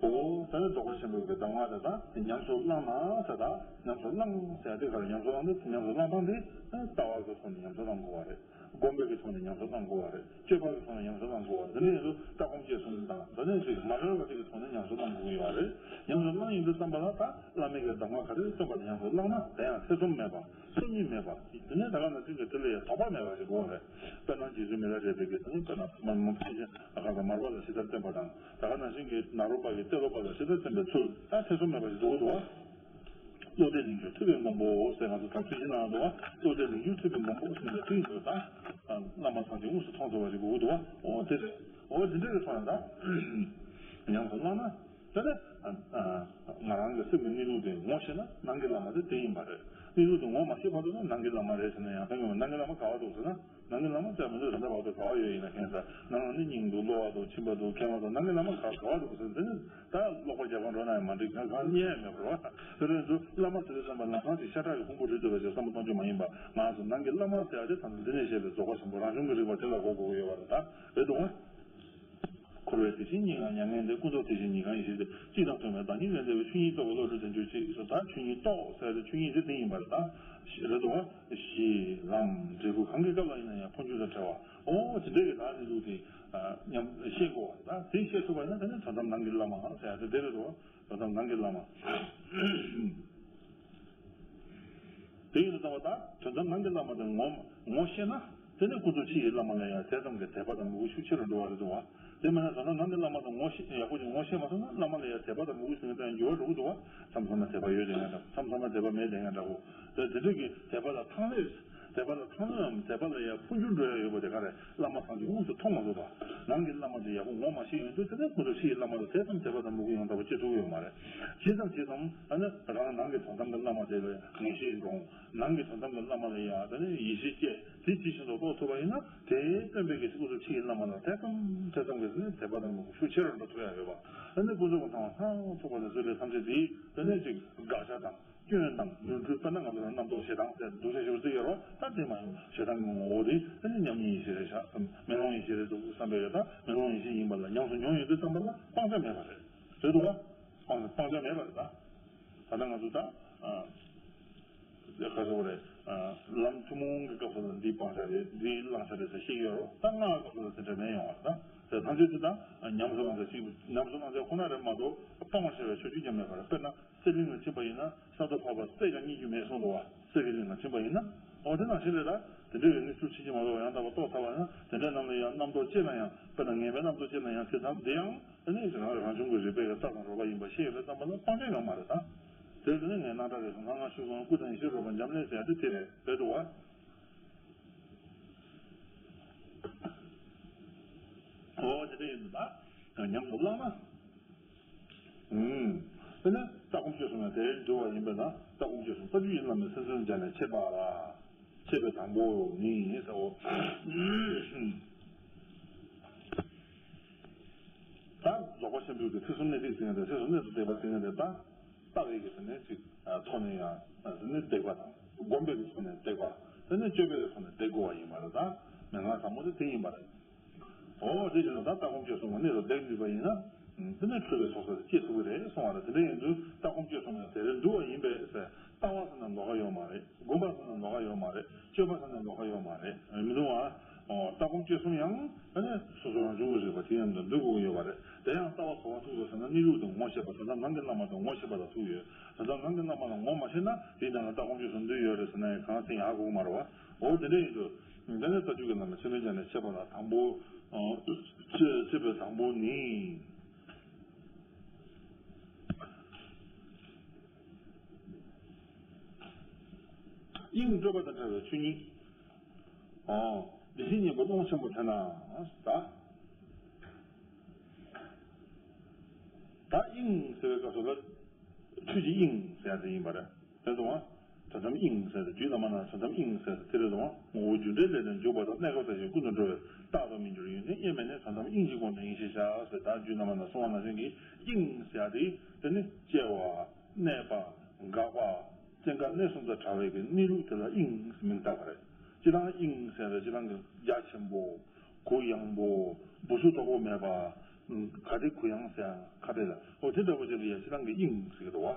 འོ་ད་ནི་རྫོགས་པ་ཆེན་པོའི་གི་གདམས་ངག་དེ་དག་ཉམས་སུ་བླངས་ན་ཟེར། ད་ཉམས་སུ་བླངས་ཟེར་ཡ་དེ་ག་རེ། ཉམས་སུ་བླངས་ཏེ་ཉམས་སུ་བླངས་སྟངས་དེ་ལྟ་བ་གི་ཐོག་ནས་ཉམས་སུ་བླངས་དགོས་པ་རེད། སྒོམ་པའི་གི་ཐོག་ནས་ཉམས་སུ་བླངས་དགོས་པ་རེད། སྤྱོད་པ་གི་ཐོག་ནས་ཉམས་སུ་བླངས་དགོས་པ་རེད། འདི་འདྲ་ཡིན་དུས་ལྟ་སྒོམ་སྤྱོད་གསུམ་དང་འདི་ནས་ཅིག་མ་རེད་པ་དེ་གི་ཐོག་ནས་ཉམས་སུ་བླངས་དགོས་ཀྱི་ཡོད་རེད། ཉམས་སུ་བླངས་ཡོང་དུས་ཙམ་པ་ལ་ད་བླ་མའི་གི་གདམས་ངག་ག་རེ་སྟོན་པ་དེ་ཉམས་སུ་བླངས་ན་དེ་ཡང་ཐེ་ཚོམ་མེད་པ། སུན་གཉིད་མེད་པ། དེ་ནས་ད་ག་ནང་བཞིན་གྱི་དེ་ལ་ཡང་དོགས་པ་མེད་པ་ཞིག་དགོས་རེད། དཔེར་ན་རྗེ་བཙུན་མི་ལ་རས་པའི་གི་དེ་ནི་དཔེར་ན་མ་མ་ཕྱིན་ཅི་ཨ་ག་ས་མར་པ་ལ་ཇི་ལྟར་བསྟན་པ་དང་། ད་ག་ནང་བཞིན་གྱི་ནཱ་རོ་པ་གིས་ཏེ་ལོ་པ་ལ་ཇི་ལྟར་བསྟན་པའི་ཚུལ་ད་ཐེ་ཚོམ་མེད་པ་ཞིག་འདུག་འདུག་བ། བློ་གཏད་ལིང་སྐྱུར་ཐུབ་པའི་མགོན་པོ་ཟེར་ང་ཚོ་ད་ཚིག་གཞི་ནང་འདུག་བ། བློ་གཏད་ལིང་སྐྱུར་ཐུབ་པའི་མགོན་པོ་ཟེར་ནས་ཚིག་འདུག་ད་བླ་མ་ཚང་གི་དངོས་སུ་མཐོང་ཐུབ་པ་ཞིག་དགོས་འདུག་བ། འོ་དེ་རེད། འོ་དེ་འདྲ་གི་ཐོག་ནས་ད་ཉམས་སུ་བླངས་ན། དེ་ནས་ང་རང་གི་སེམས་ཀྱི་གནས་ལུགས་དེ་ངོ་ཤེས་ན་ནང་གི་བླ་མ་དེ་དེ་ཡིན་པ་རེད། གནས་ལུགས་དེ་ངོ་མ་ཤེས་བར་དུ་ན་ནང་གི་བླ་མ་རེད་ཟེར་ན་ཡང་ཕན་གྱི་མེད། ནང་གི་བླ་མ་ག་བ་འདུག་ཟེར་ན། ནང་གི་བླ་མ་རྩ་མི་འདུག་ཟེར་ན་བར་དུ་ག་བ་ཡོད་ཡིན་ན་མཁྱེན་ས། ནང་ནི་སྙིང་འདུག་གློ་བ་འདུག་མཆིན་པ་འདུག་མཁལ་མ་འདུག་ནང་གི་བླ་མ་ག་ག་བ་འདུག་ཟེར་ན་དེ་ནི་ད་ཀློག་པ་རྒྱག་པ་འགྲོ་ན་ཡང་མ་འགྲིག་ང་གང་རྙེད་ཡ་མེད་པ་རེད་བ། དེ་རེད་འདུག་བླ་མ་ཟེར་དུས་ཙམ་པ་ལམ་སང་ཅིག་ཤ་ཁྲག་གི་ཕུང་པོ་རིལ་འདུག་པ་ཞིག་བསམ་བློ་གཏོང་རྒྱུ་མ་ཡིན་པ། ང་ཚོ་ནང་གི་བླ་མ་ཟེར་ཡ་དེ་ད་ལྟ་འདི་ནས་བཤད་པའི་རྫོགས་པ་ཆེན་པོ་རང་བྱུང་གི་རིག་པ་དེ་ལ་གོ་དགོས་ཀྱི་ཡོད་པ་རེད། ད་རེད་འདུག་ཨ། འཁོར་བའི་དེ་བཞིན་ཉིད་ཀྱང་མྱ་ངན་འདས། ཀུན་རྫོབ་དེ་བཞིན་ཉིད་ཀྱང་ཡེ་ཤེས་འདས། གཅིག་དང་མཐུན་པའི་བདག་ཉིད་ལས་འདས་པའི། ཆོས་ཉིད་རྟོགས་པའི་བློ་གྲོས་དེ་འགྱུར་ཅིག་ད་ཆོས་ཉིད་རྟོགས་ཟེར་ཏེ་ཆོས་ཉིད་དེ་དེ་ཡིན་པ་རེད། ད་ཞེས་རེད་དོ། གཞི་ལམ་འབྲས་བུ་གང་གི་སྐབས་ལ་ཡིན་ན་ཡང་འཕོ་འགྱུར་དང་བྲལ་བ། འོ་དེ་འདྲའི་གི་ད་གནས་ལུགས་དེ་ཉམས་ཤེས་དགོས་པ་རེད། ད་དེ་ཤེས་ཐུབ་པ་ཡིན་ན་དེ་ནི་དོན་དམ་ནང་གི་བླ་མ་ཟེར་ཡ་དེ་དེ་རེད་དོ། དོན་དམ་ནང་གི་བླ་མ། དེ་ཡིན་དུས་ཙམ་པ་ད་དོན་དམ་ནང་གི་བླ་མ་དེ་ངོ་ངོ་ཤེས་ན། དེ་ནས་ཀུན་རྫོབ་ཕྱི་ཡི་བླ་མ་ལ་ཡང་དེ་ཙམ་གྱི་དད་པ་དང་མོས་གུས་ཤུགས་ཆེ་རུ་འགྲོ་བ་རེད་འདུག་བ། དེ་མིན་ན་ད་ལྟ་ནང་གི་བླ་མ་དང་ངོ་ཤེས་ཡག་པོ་ཅིག་ངོ་ཤེས་མ་སོང་ན་བླ་མ་ལ་ཡང་དད་པ་དང་མོས་གུས་ཟེར་མཁན་དེ་ཡང་འགྱུར་བ་འགྲོ་གི་འདུག་བ། མཚམས་མཚམས་ན་དད་པ་ཡོད་དེ་ཡང་འདྲ། མཚམས་མཚམས་ན་དད་པ་མེད་དེ་ཡང་འདྲ་གོ། དེ་དེ་འདྲ་གི་དད་པ་ལ་ཐང་ལེ། དད་པ་ལ་ཐང་ལེའམ་དད་པ་ལ་ཡང་འཕོ་འགྱུར་འགྲོ་ཡ་ཡོད་པ་དེ་ག་རེ། བླ་མ་ཐམས་ཅད་དངོས་སུ་མཐོང་མ་ཐུབ་པ། ནང་གི་བླ་མ་དེ་ཡག་པོ་ངོ་མ་ཤེས་ཡོང་དུས་དེ་ནས་ཀུན་རྫོབ་ཕྱི་ཡི་བླ་མ་ལ་དེ་ཙམ་དད་པ་དང་མོས་གུས་ཡང་དག་པ་སྐྱེ་ཐུབ་ཀྱི་ཡོད་མ་རེད། ཇི་ཙམ་ཇི་ཙམ་ཨ་ནི་རང་ནང་གི་དོན་དམ་གྱི་བླ་མ་དེ་ལ་ངེས་ཤེས་འདྲོངས། ནང་གི་དོན་དམ་གྱི་བླ་མ་ལ་ཡང་དེ་ནས་ཡེ་ཤེས་སྐྱེས། དེ་ཇི་བཞིན་དུ་རྟོགས་ཐུབ་པ་ཡིན་ན། དེའི་སྟོན་པའི་གི་ཀུན་རྫོབ་ཕྱི་ཡི་བླ་མ་ལ་དེ་ཙམ་དེ་ཙམ་གྱི་དད་པ་དང་མོས་གུས་ཤུགས་ཆེ་རུ་འགྲོ་ཐུབ་ཡ་ཡོད་པ། ཨ་ནི་ཀུན་རྫོབ་ཀྱི་སྣང་བ་སྣ་ཚོགས་པ་ནས་བཟོས་པའི་ཐམས་ཅད་དེ་དེ་ནས་ཅིག་དགག་བྱ་དང་སྐྱོན་དང་ནོར་འཁྲུལ། དཔེར་ན་ང་ཚོ་ལ་རྣམ་རྟོག་ཞེ་སྡང་ཟེར་འདུ་ཤེས་ཞེ་པོ་ཅིག་ཡོད་རེད་བ། ད་དེ་མ་ཡིན། ཞེ་སྡང་གི་ངོ་བོ་དེ་དེ་ནི་ཉམས་ཉིད་ཡེ་ཤེས་རེད་ཤག་བསམ། མེ་ལོང་ཡེ་ཤེས་རེད་འདུག་བསམ་པའི་ཡོད། ད་མེ་ལོང་ཡེ་ཤེས་ཡིན་པ་ལ་ཉམས་སུ་མྱོང་ཡོང་དུས་ཙམ་པ་ལ་སྤང་བྱ་མེད་པ་རེད། རེད་འདུག་བ། སྤང་སྤང་བྱ་མེད་པ་རེད་ད། ད་ལྟ་ང་ཚོ་ད་ཨ་ག་རེ་ཟེར་དགོས་རེད། ལམ་ཐུན་མོང་གི་སྐབས་སུ་ལ་འདི་སྤང་བྱ་རེད། འདི་བླང་བྱ་རེད་ཟེར་བཤད་ཀྱི་ཡོད་རེད། ད་སྔགས་སྐབས་སུ་ལ་དེ་འདྲ་མེད་ཡོང་བ་རེད། ད་དེ་ཐམས་ཅད་དེ་ད་ཉམས་སུ་བླང་བྱ་ཞིག་ཉམས་སུ་བླང་བྱ་ཁོ་ན་རེད་མ་གཏོགས་སྤང་བར་བྱ་བའི་ཆོས་ཅིག་ཀྱང་མེད་པ་རེད། དཔེར་ན་གསེར་གླིང་ལ་ཕྱིན་པ་ཡིན་ན་ས་རྡོ་ཕབ་པ་རྩེ་ཀྱང་རྙེད་རྒྱུ་མེད་གསུངས་འདུག་བ། གསེར་གྱི་གླིང་ལ་ཕྱིན་པ་ཡིན་ན། འོ་དེ་ནང་བཞིན་རེད། ད་དེ་འདྲ་བའི་གནས་ཚུལ་ཕྱིན་གྱི་མ་གཏོགས་ཡང་དག་པར་རྟོགས་ཐུབ་པ་ན་དེ་འདྲ་རྣམས་ལ་ཡང་རྣམ་རྟོག་སྐྱེས་ན་ཡང་དཔེར་ན་ངན་པའི་རྣམ་རྟོག་སྐྱེས་ན་ཡང་དེ་དང་དེ་ཡང་དེ་ནི་རང་རང་བྱུང་གི་རིག་པའི་རྩལ་དང་རོལ་པ་ཡིན་པ་ཤེས་ཡོད་པའི་བསམ་པ་ལ་སྤང་བྱ་ཡོད་མ་རེད་ད། དེར་དེ་ནི་ངས་སྣང་གྲགས་རེད་སོང་ན་ང་ཤུགས་སོང་སྐུ་དང་ཡེ་ཤེས་རོལ་པ་འབྱམས་ཀླས་ཟེར་ཡ་དེ་དེ་རེད་བས་འདུག་བ། འོ་དེ་འདྲ་ཡིན་འདུག་ད། ཉམས་སུ་བླངས་ན། ཨུམ། དེ་ནས་ལྟ་སྒོམ་སྤྱོད་གསུམ་ཡང་དེར་འདུ་བ་ཡིན་པས་ན་ལྟ་སྒོམ་སྤྱོད་གསུམ་རྩ་རྒྱུད་ཡིན་ལ་མེད་སེམས་སེམས་སྦྱར་ནས་འཆད་པ་ལ། འཆད་པའི་དང་པོ་ནི་ཟེར་བ། ད་རྫོགས་པ་ཆེན་པོའི་གི་ཚིག་གསུམ་གནད་བརྡེག་ཟེར་ཡ་དེ་ཚིག་གསུམ་གནད་དུ་བརྡེག་པ་ཟེར་ཡ་དེ་ད་ལྟ་བའི་གི་དེ་ནས་ཅིག་ཐོག་ནས་ཡང་དེ་ནས་བརྡེག་པ་དང་སྒོམ་པའི་གི་ཐོག་ནས་བརྡེག་པ་དེ་ནས་སྤྱོད་པའི་གི་ཐོག་ནས་བརྡེག་དགོས་པ་ཡིན་པ་རེད། ད་མན་ངག་ཟབ་མོ་དེ་དེ་ཡིན་པ་རེད། འོ་དེ་བཞིན་དུ་ད་ལྟ་སྒོམ་སྤྱོད་གསུམ་གྱི་གནད་དུ་བརྡེག་ནུས་པ་ཡིན་ན། དེ་ནས་འཁྲུལ་པའི་ཚོགས་བསགས་དེ་སྐྱེ་ཐུབ་ཀྱི་རེད་གསུང་བ་རེད། དེ་འདྲ་ཡིན་དུས་ལྟ་སྒོམ་སྤྱོད་གསུམ་ཡང་དེ་རེད་འདུག་བ་ཡིན་པས་ཟེར། ལྟ་བ་ཟེར་ན་ལོགས་ཀ་ཡོད་མ་རེད། སྒོམ་པ་ཟེར་ན་ལོགས་ཀ་ཡོད་མ་རེད། སྤྱོད་པ་ཟེར་ན་ལོགས་ཀ་ཡོད་མ་རེད། མི་འདུག་བ། འོ་ལྟ་སྒོམ་སྤྱོད་གསུམ་ཡང་ཨ་ནི་སོ་སོ་རང་བྱུང་གི་རིག་པ་དེ་མཉམ་དུ་འདུ་དགོས་ཀྱི་ཡོད་པ་རེད། དེ་ཡང་ལྟ་བ་གོ་བ་ཐུག་འདུག་ཟེར་ན་གནས་ལུགས་དང་ངོ་ཤེས་པ་དོན་དམ་ནང་གི་རྣམ་པ་དང་ངོ་ཤེས་པ་ལ་ཐུག་ཡོད། དོན་དམ་ནང་གི་རྣམ་པ་ལ་ངོ་མ་ཤེས་ན་དེའི་ནང་ལ་ལྟ་སྒོམ་སྤྱོད་གསུམ་འདུས་ཡོད་རེད་ཟེར་ན་ཡང་གང་སེང་ཡག་གོ་གི་མ་རེད་བ། འོ་དེ་འདྲ་ཡིན་དུས། དེ་ནས་རྩ་རྒྱུད་ཀྱི་ལམ་ལ་ཆེད་དོན་སྦྱར་ནས་འཆད་པ་ལ་དང་པོ། ཨ། འཆད་འཆད་པའི་དང་པོ་ནི། དབྱིངས་སྤྲོས་པ་དང་བྲལ་བའི་ཆོས་ཉིད། ཨོ། བདེན་བཞི་གཉིས་པོ་ཀློང་ཆེན་པོར་ཐལ་ན། ད། ད་དབྱིངས་ཟེར་བའི་སྐབས་སུ་ལ། ཆོས་ཀྱི་དབྱིངས་ཟེར་ཡ་དེ་ཡིན་པ་རེད། དེ་དང་བ། དོན་དམ་དབྱིངས་ཟེར་ཏེ་རྒྱུད་བླ་མ་ན་དོན་དམ་དབྱིངས་ཟེར་ཏེ་དེ་རེད་དང་བ། ངོ་བོ་རྒྱུ་འབྲས་ལས་ནི་འཇུག་པ་དང་གནས་སྐབས་དང་ཞིང་ཀུན་ཏུ་འགྲོ་བའི་རྟག་ཏུ་མི་འགྱུར་ཡོན་ཏན་དབྱེར་མེད་ནི་དོན་དམ་དབྱིངས་ཀྱི་སྒོ་ནས་ཡེ་ཤེས་བྱ་ཟེར། ད་རྒྱུད་བླ་མ་ན་གསུངས་པ་ནང་བཞིན་གྱི་དབྱིངས་ཟེར་ཡ་དེ་དེ་ནི་སྐྱེ་བ། གནས་པ། འགག་པ། སྐྱེ་འགག་གནས་གསུམ་དང་བྲལ་བའི་གི་གནས་ལུགས་དེ་ལ་དབྱིངས་མིང་བཏགས་པ་རེད། སྤྱིར་བཏང་དབྱིངས་ཟེར་ཡ་དེ་སྤྱིར་བཏང་གི་རྒྱ་ཆེན་པོ། གུ་ཡངས་པོ། སྦུ་སུ་དོག་པོ་མེད་པ། ག་དེ་གུ་ཡངས་ཟེར་ཡང་ཁ་བྲལ་ལ། འོ་དེ་འདྲ་པོ་ཅིག་ལ་ཡ་སྤྱིར་བཏང་གི་དབྱིངས་ཟེར་གི་འདུག་བ།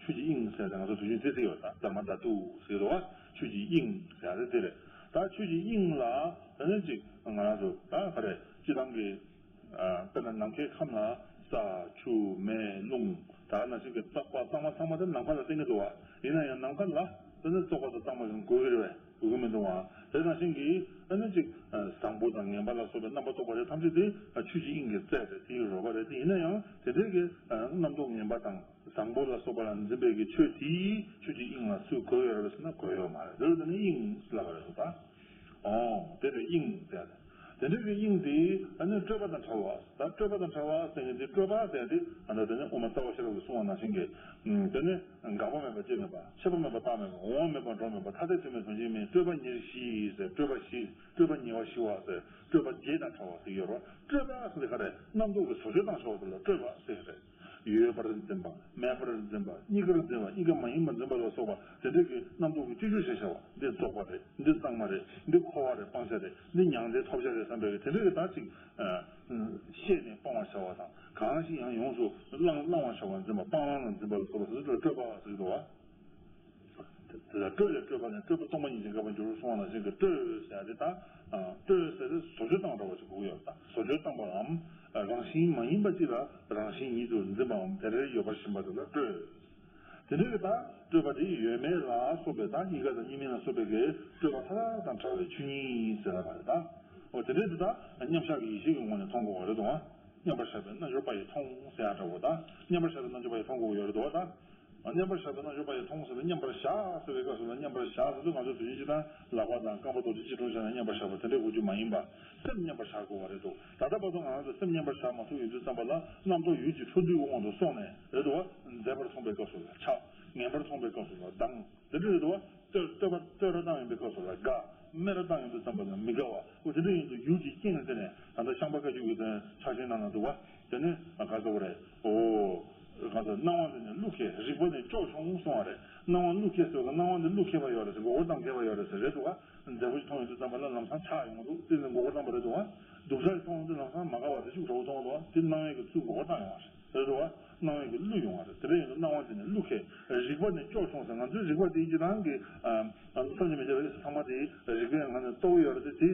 ཆོས་ཀྱི་དབྱིངས་ཟེར་ཏེ་ང་ཚོ་དུས་རྒྱུན་ཚིག་ཚིག་ཡོད་ད་དྷརྨ་དྷཱ་ཏུ་ཟེར་གི་འདུག་བ། ཆོས་ཀྱི་དབྱིངས་ཟེར་ཡ་དེ་དེ་རེད། ད་ཆོས་ཀྱི་དབྱིངས་ལ་དེ་ནས་ཅིག་ང་རང་ཚོ་ད་ག་རེ་སྤྱིར་བཏང་གི། དཔེར་ན་ནམ་མཁའི་ཁམས་ལ་ས་ཆུ་མེ་རླུང་ད་ནང་བཞིན་གྱི་བཙོག་པ་གཙང་མ་ཚང་མ་དེ་ནམ་མཁའ་ལ་བརྟེན་གི་འདུག་བ། ཡིན་ན་ཡང་ནམ་མཁའ་ལ་དེ་ནི་བཙོག་པ་དང་གཙང་མ་གང་དགོས་ཀྱི་རེད་པས། དགོས་ཀྱི་མི་འདུག་བ། དེ་ནང་བཞིན་གྱི་ཨ་ནི་ཅིག་བཟང་པོ་དང་ངན་པ་ལ་སོགས་པའི་རྣམ་པར་རྟོག་པ་རེད། ཐམས་ཅད་དེ་ཆོས་ཀྱི་དབྱིངས་ཀྱི་རྩལ་རེད། དེའི་རོལ་པ་རེད། དེ་ཡིན་ན་ཡང་དེ་འདྲའི་གི་རྣམ་རྟོག་ངན་པ་དང་བཟང་པོ་ལ་སོགས་པ་ལ་འཛིན་པའི་གི་ཆོས་དེས་ཆོས་ཀྱི་དབྱིངས་ལ་སུས་གོས་ཡོད་རེད་ཟེར་ན་གོས་ཡོད་མ་རེད། དེ་ལ་དེ་ནི་དབྱིངས་ལབ་པ་རེད་ད། ཨོ། དེ་ལ་དབྱིངས་ཟེར། དེ་འདྲའི་གི་དབྱིངས་དེ་ཨ་ནི་སྤྲོས་པ་དང་བྲལ་བ། ད་སྤྲོས་པ་དང་བྲལ་བ་ཟེར་མཁན་དེ་སྤྲོས་པ་ཟེར་དེ་ཨ་ནི་དེ་ནི་དབུ་མ་རྩ་བ་ཤེས་རབ་ཀྱིས་གསུངས་པ་ནང་བཞིན་གྱི། དེ་ནི་འགག་པ་མེད་པ་སྐྱེ་མེད་པ། ཆད་པ་མེད་པ་རྟག་མེད་པ། འོང་བ་མེད་པ་འགྲོ་མེད་པ། ཐ་དད་དྲི་མེད་དོན་གཅིག་མིན། སྤྲོས་པ་ཉེར་ཞི་ཟེར། སྤྲོས་པ་ཞི། སྤྲོས་པ་ཉེ་བར་ཞི་བ་ཟེར། སྤྲོས་པ་བརྒྱད་དང་བྲལ་བ་ཟེར་གྱི་ཡོད་རེད། སྤྲོས་པ་ཟེར་དེ་ག་རེད། རྣམ་རྟོག་གི་བཟོ་བཅོས་བཏང་བཞག་པ་དེ་ལ་སྤྲོས་པ་ཟེར་གྱི་རེད། ཡོད་པར་འཛིན་པ། མེད་པར་འཛིན་པ། གཉིས་ཀར་འཛིན་པ། གཉིས་ཀ་མ་ཡིན་པར་འཛིན་པ་ལ་སོགས་པ་དེ་འདྲ་གི་རྣམ་རྟོག་གི་སྤྱོད་བཅོས་བྱས་བཞག་པ། འདི་རྫོགས་པ་རེད། འདི་གཙང་མ་རེད། འདི་འཁོར་བ་རེད། སྤང་བྱ་རེད། འདི་མྱང་འདས་ཐོབ་བྱ་རེད་བསམ་པའི་དེ་འདྲ་གི་ད་ཅིག་ཤེས་ནས་སྤང་བར་བྱ་བ་དང་། གང་ཞིག་ཡང་ཡོངས་སུ་བླང་བླང་བར་བྱ་བ་འཛིན་པ། སྤང་བླང་ལ་འཛིན་པ་ལ་སོགས་པ་དེ་ཚོ་ལ་སྤྲོས་པ་ཟེར་གྱི་འདུག་བ། དེ་ལ་སྤྲོས་ལས་སྤྲོས་པ་ནས་སྤྲོས་པ་སྟོང་པ་ཉིད་ཀྱིས་འགག་པར་འགྱུར་གསུངས་པ་ནང་བཞིན་གྱི་སྤྲོས་ཟེར་ཡ་དེ་ད། སྤྲོས་ཟེར་དེ་བཟོ་བཅོས་བཏང་བ་འདྲ་བ་ཞིག་དགོས་ཀྱི་ཡོད་པ་དང་། བཟོ་བཅོས་བཏང་པའམ། རང་བཞིན་མ་ཡིན་པ་ཅིག་ལ་རང་བཞིན་ཉིད་དུ་འཛིན་པའམ་དེ་འདྲའི་ཡོད་པར་ཞེན་པ་དེ་ལ་སྤྲོས། དེ་འདྲའི་ད་སྤྲོས་པ་དེ་ཡོད་མེད་ལ་སོགས་པའི་ད་གཉིས་ཀ་དང་གཉིས་མིན་ལ་སོགས་པའི་གི་སྤྲོས་པ་མཐའ་དག་དང་བྲལ་བའི་ཆོས་ཉིད་ཟེར་བ་རེད་ད། འོ་དེ་འདྲའི་དེ་ད་མཉམ་བཞག་གི་ཡེ་ཤེས་ཀྱི་ངོས་ནས་མཐོང་དགོས་པ་རེད་དོ། མཉམ་པར་བཞག་པའི་རྣལ་འབྱོར་པ་ཡིས་མཐོང་ཟེར་ཡ་འདྲ་བོ་ད། མཉམ་པར་བཞག་པའི་རྣལ་འབྱོར་པ་ཡིས་མཐོང་དགོས་ཀྱི་ཡོད་རེད་དོ་ད། མཉམ་པར་བཞག་པའི་རྣལ་འབྱོར་པ་ཡིས་མཐོང་ཟེར་བའི་མཉམ་པར་བཞག་ཟེར་བའི་སྐབས་སུ་ལ་མཉམ་པར་བཞག་ཟེར་དུས་ང་ཚོ་དུས་རྒྱུན་སྤྱིར་བཏང་ལག་པ་དང་རྐང་པ་རྡོག་རྡོག་གཅིག་གྲུང་བྱས་ན་མཉམ་པར་བཞག་པ་དེ་འདྲའི་དགོས་རྒྱུ་མ་ཡིན་པ། སེམས་མཉམ་པར་བཞག་དགོས་པ་རེད་འདུག་ད་ལྟ་བར་དུ་ང་རང་ཚོ་སེམས་མཉམ་པར་བཞག་མ་ཐུབ་ཡོང་དུས་ཙམ་པ་ལ་རྣམ་རྟོག་ཡུལ་གྱི་འཕྲོ་འདུའི་དབང་དུ་སོང་ནས་རེད་འདུག་བ། མཛེས་པར་མཐོང་པའི་སྐབས་སུ་ལ་ཆགས། ངན་པར་མཐོང་པའི་སྐབས་སུ་ལ་སྡང་། དེ་འདྲ་རེད་འདུག་བ། བསྟོད་བསྟོད་པ་བསྟོད་ར་བཏང་ཡོང་པའི་སྐབས་སུ་ལ་དགའ། སྨད་ར་བཏང་ཡོང་དུས་ཙམ་པ་ལ་མི་དགའ་བ། འོ་དེ་འདྲ་ཡིན་དུས་ཡུལ་གྱི་རྐྱེན་ལ་བརྟེན་ནས་ད་ལྟ་ཤངས་པ་བཀའ་བརྒྱུད་ཀྱི་དོན་ཕྱག་ཆེན་ནང་ལ་འདུག་བ། དེ་ནི་ག་ཟེར་བ་རེད། ཨོ། ག་ཟེར། སྣང་བ་འདི་ནི་གླུ་སྐད་རིག་པ་ནི་ ལྕོགས་བྱུང་གསུང་བ་རེད། སྣང་བ་གླུ་མཁས་ཟེར་བ་ལ་སྣང་བ་འདི་གླུ་མཁས་པ་ཡོད་རེད་ཟེར། མགོ་སྐོར་བཏང་མཁས་པ་ཡོད་རེད་ཟེར། རེད་འདུག་ག་མཛེས་པོ་ཞིག་མཐོང་ཡོང་དུས་ཙམ་པ་ལ་ལམ་སང་ཆག་ཡོང་གི་འདུག་དེ་ནི་མགོ་སྐོར་བཏང་པ་རེད་འདུག་ག་སྡུག་ཅག་ཞིག་མཐོང་ཡོང་དུས་ལམ་སང་མ་དགའ་བ་དེ་ཤུགས་དྲག་པོ་མཐོང་གི་འདུག་ག་དེ་སྣང་བའི་གི་ཚུར་མགོ་སྐོར་བཏང་ཡོང་བ་རེད། རེད་འདུག་ག་སྣང་བའི་གི་གླུ་ཡོང་བ་རེད། དེ་འདྲ་ཡིན་དུས་སྣང་བ་དེ་ནི་གླུ་མཁས། རིག་པ་ནི་སྐྱོ་བྱུང་ཟེར། ང་ཚོའི་རིག་པ་དེ་ཡིན་གྱི་ནང་གི་བསམ་གྱིས་མི་ཁྱབ་པའི་ཚང་མ་དེ་རིག་པའི་ངང་ནས་རྟོགས་ཀྱི་ཡོད་རེད་དེ། དེ་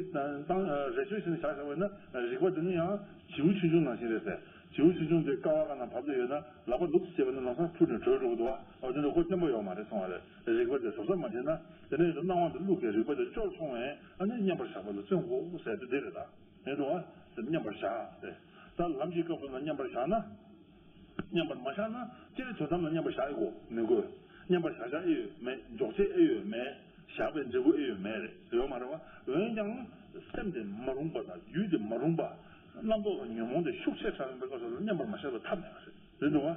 དང་རེ་ཆོད་བྱས་ནས་བཞག་བཞག་པ་ཡིན་ན་རིག་པ་དེ་ནི་ཡང་བྱིའུ་ཆུང་ཆུང་ནང་བཞིན་རེད་ཟེར། བྱིའུ་ཆུང་ཆུང་དེ་ཀ་བ་ག་ན་བབས་ཏེ་ཡོད་ན་ལག་པ་ལུག་ཙམ་བྱས་པ་ན་ལམ་སང་འཕུར་ནས་བྲོས་འགྲོ་གི་འདུག་བ། འོ་དེ་འདྲ་ཁོ་བརྟན་པོ་ཡོད་མ་རེད་གསུང་བ་རེད། རིག་པ་དེ་གཟབ་གཟབ་མ་བྱས་ན། དེ་ནས་ཡོད་དུ་སྣང་བ་དེ་གླུ་མཁས། རིག་པ་དེ་སྐྱོ་བྱུང་བས་ཨ་ནི་མཉམ་པར་བཞག་པ་ལ་བརྩོན་དགོས་ཟེར་དེ་འདི་རེད་ད། ཡིན་འདུག་བ། དེ་མཉམ་པར་བཞག་ཟེར། ད་ལམ་གྱི་སྐབས་སུ་ན་མཉམ་པར་བཞག་ན། མཉམ་པར་མ་བཞག་ན་སྤྱིར་དོན་དམ་ལ་མཉམ་པར་བཞག་ཡོད་དགོས་མི་དགོས། མཉམ་པར་བཞག་བཞག་ཨེ་ཡོད་མེད། འཇོག་བྱེད་ཨེ་ཡོད་མེད། བཞག་པའི་འབྲས་བུ་ཨེ་ཡོད་མེད་རེད། ཡོད་མ་རེད་བ། འོན་ཀྱང་སེམས་དེ་མ་རུངས་པ་དང་རྒྱུད་དེ་མ་རུངས་པ། རྣམ་རྟོག་དང་ཉོན་མོངས་དེ་ཤུགས་ཆེ་དྲགས་ཡིན་པའི་སྐབས་སུ་ལ་མཉམ་པར་མ་བཞག་པའི་ཐབས་མེད་པ་རེད། རེད་འདུག་བ།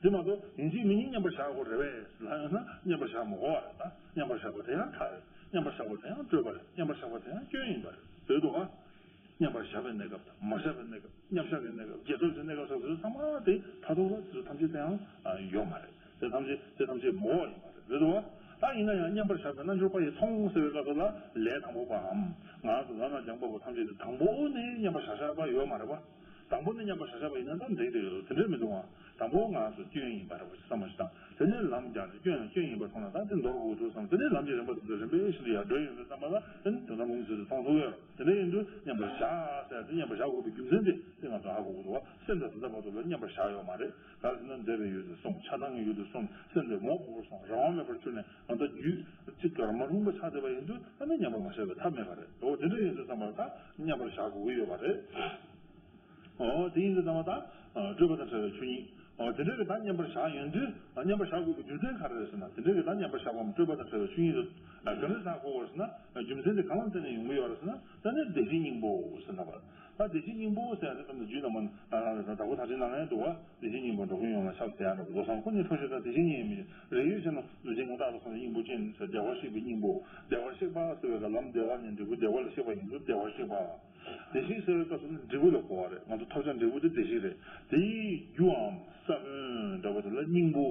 དེ་མ་གཏོགས་ཡིན་གཅིག་མིན་གཉིས་མཉམ་པར་བཞག་དགོས་རེད་བས་ལབ་ཡོང་ན་མཉམ་པར་བཞག་མི་དགོས་བ་རེད་ད། མཉམ་པར་བཞག་པ་དེ་ཡང་ཐབས་རེད། མཉམ་པར་བཞག་པ་དེ་ཡང་སྤྲོས་པ་རེད། མཉམ་པར་བཞག་པ་དེ་ཡང་སྐྱོན་ཡིན་པ་རེད། རེད་འདུག་བ། མཉམ་པར་བཞག་པའི་གནས་སྐབས་དང་མ་བཞག་པའི་གནས་སྐབས། མཉམ་བཞག་གི་གནས་སྐབས། རྗེས་ཐོབ་ཀྱི་གནས་སྐབས་སོགས་དེ་ཚོ་ཚང་མ་དེ་མཐར་ཐུག་ལ་དེ་ཚོ་ཐམས་ཅད་དེ་ཡང་ཡོད་མ་རེད། དེ་ཐམས་ཅད་དེ་ཐམས་ཅད་མོ་ཡིན་པ་རེད། རེད་འདུག་བ། ད་ཡིན་ན་ཡང་མཉམ་པར་བཞག་པའི་རྣལ་འབྱོར་པ་ཡིས་མཐོང་ཟེར་བའི་སྐབས་སུ་ལ་ལས་དང་པོ་པའམ་ང་རང་ཚོ་ལམ་ལ་སྦྱངས་པ་པོ་ཐམས་ཅད་དེ་དང་པོ་ནས་མཉམ་པར་བཞག་བཞག་པ་ཡོད་མ་རེད་བ། དང་པོ་ནས་མཉམ་པར་བཞག་བཞག་པ་ཡིན་ན་ད་འགྲིག་འགྲིག་རེད། དེ་འདྲས་མི་འདུག་བ། དང་པོ་ང་རང་ཚོ་སྐྱོན་ཡིན་པ་རེད་བ་བསམ་བློ་ཞིག་བཏང་། དེ་ནས་ལམ་སྦྱངས་ཏེ་སྐྱོན་ཡང་སྐྱོན་ཡིན་པར་མཐོང་ན་ད་དེ་འདོར་དགོས་འདུག་བསམ། དེ་ནས་ལམ་གྱི་རིམ་པ་དེ་ཚོ་རིམ་པས་ཤིན་ཏུ་ཡར་འགྲོ་ཡོང་དུས་ཙམ་པ་ལ་དེ་ནི་དོན་དམ་མིང་ཚུལ་དེ་མཐོང་ཐུབ་ཡོད་རེད། དེ་འདྲ་ཡིན་དུས་མཉམ་པར་བཞག་ཟེར་ཡ་དེ་མཉམ་པར་བཞག་དགོས་པའི་རྒྱུ་མཚན་དེ་དེ་ང་ཚོ་ཧ་གོ་དགོས་འདུག་བ། སེམས་དང་དེ་དག་བར་དུ་ལ་མཉམ་པར་བཞག་ཡོད་མ་རེད། ག་རེ་ཟེར་ན་འདོད་པའི་ཡུལ་དུ་སོང་། ཆགས་སྡང་གི་ཡུལ་དུ་སོང་། སེམས་དེ་མོག་མོག་པོར་སོང་། རང་དབང་མེད་པར་གྱུར་ནས་ང་ཚོ་རྒྱུད་གཅིག་གར་མ་རུངས་པ་ཆགས་བསྡད་པ་ཡིན་དུས་ཨ་ནི་མཉམ་པར་མ་བཞག་པའི་ཐབས་མེད་པ་རེད། འོ་དེ་འདྲ་ཡིན་དུས་ཙམ་པར་ད་མཉམ་པར་བཞག་དགོས་ཀྱི་ཡོད་པ་རེད། འོ་དེ་ཡིན་དུས་ཙམ་པ་ད་སྤྲོས་པ་དང་བྲལ་བའི་ཆོས་ཉིད། འོ་དེ་འདྲ་གི་ད་མཉམ་པར་བཞག་ཡོང་དུས་མཉམ་པར་བཞག་དགོས་པའི་རྒྱུ་མཚན་ག་རེ་རེད་ཟེར་ན། དེ་འདྲ་གི་ད་མཉམ་པར་བཞག་པའམ་སྤྲོས་པ་དང་བྲལ་བའི་ཆོས་ཉིད་དུ་ག་འདྲ་ཆགས་དགོས་པ་རེད་ཟེར་ན། རྒྱུ་མཚན་དེ་གང་ལ་བརྟེན་ནས་ཡོང་གི་ཡོད་རེད་ཟེར་ན། ད་ནི་བདེ་གཤེགས་སྙིང་པོ་ཟེར་ན་བ། ད་བདེ་གཤེགས་སྙིང་པོ་ཟེར་ཡ་དེ་ཙམ་དུ་རྒྱུད་ནང་མ་དྭགས་པོ་ཐར་ཆེན་ནང་ལ་འདུག་བ། བདེ་གཤེགས་སྙིང་པོ་འགྲོ་ཀུན་ཡོངས་ལ་ཁྱབ་ཟེར་ཡ་འདྲ་པོ། རྫོགས་སངས་ཁོ་ནའི་འཕྲོ་ཤེས་དང་། བདེ་གཤེགས་སྙིང་པོ་ཡིན་མིན་རེ་ཡོད་ཅེ་ན། ལུས་ཅན་ཀུན་བརྟགས་ལ་སོགས་པའི་སྙིང་པོ་ཅན་ཟེར། བདེ་བར་གཤེགས་པའི་སྙིང་པོ། བདེ་བར་གཤེགས་པ་ཟེར་བའི་ག་ལམ་བདེ་བ་ནས་འབྲས་བུ་བདེ་བ་ལ་གཤེགས་པ་ཡིན་དུས་བདེ་བར་གཤེགས་པ། བདེ་གཤེགས་ཟེར་བའི་སྐབས་སུ་ནི་འབྲས་བུ་ལ་གོ་བ་རེད། ང་ཚོ་ཐོབ་བྱ་འབྲས་བུ་དེ་བདེ་གཤེགས་རེད། དེའི་རྒྱུའམ་ས་བོན་འདྲ་པོ་དེ་ལ་སྙིང་པོ།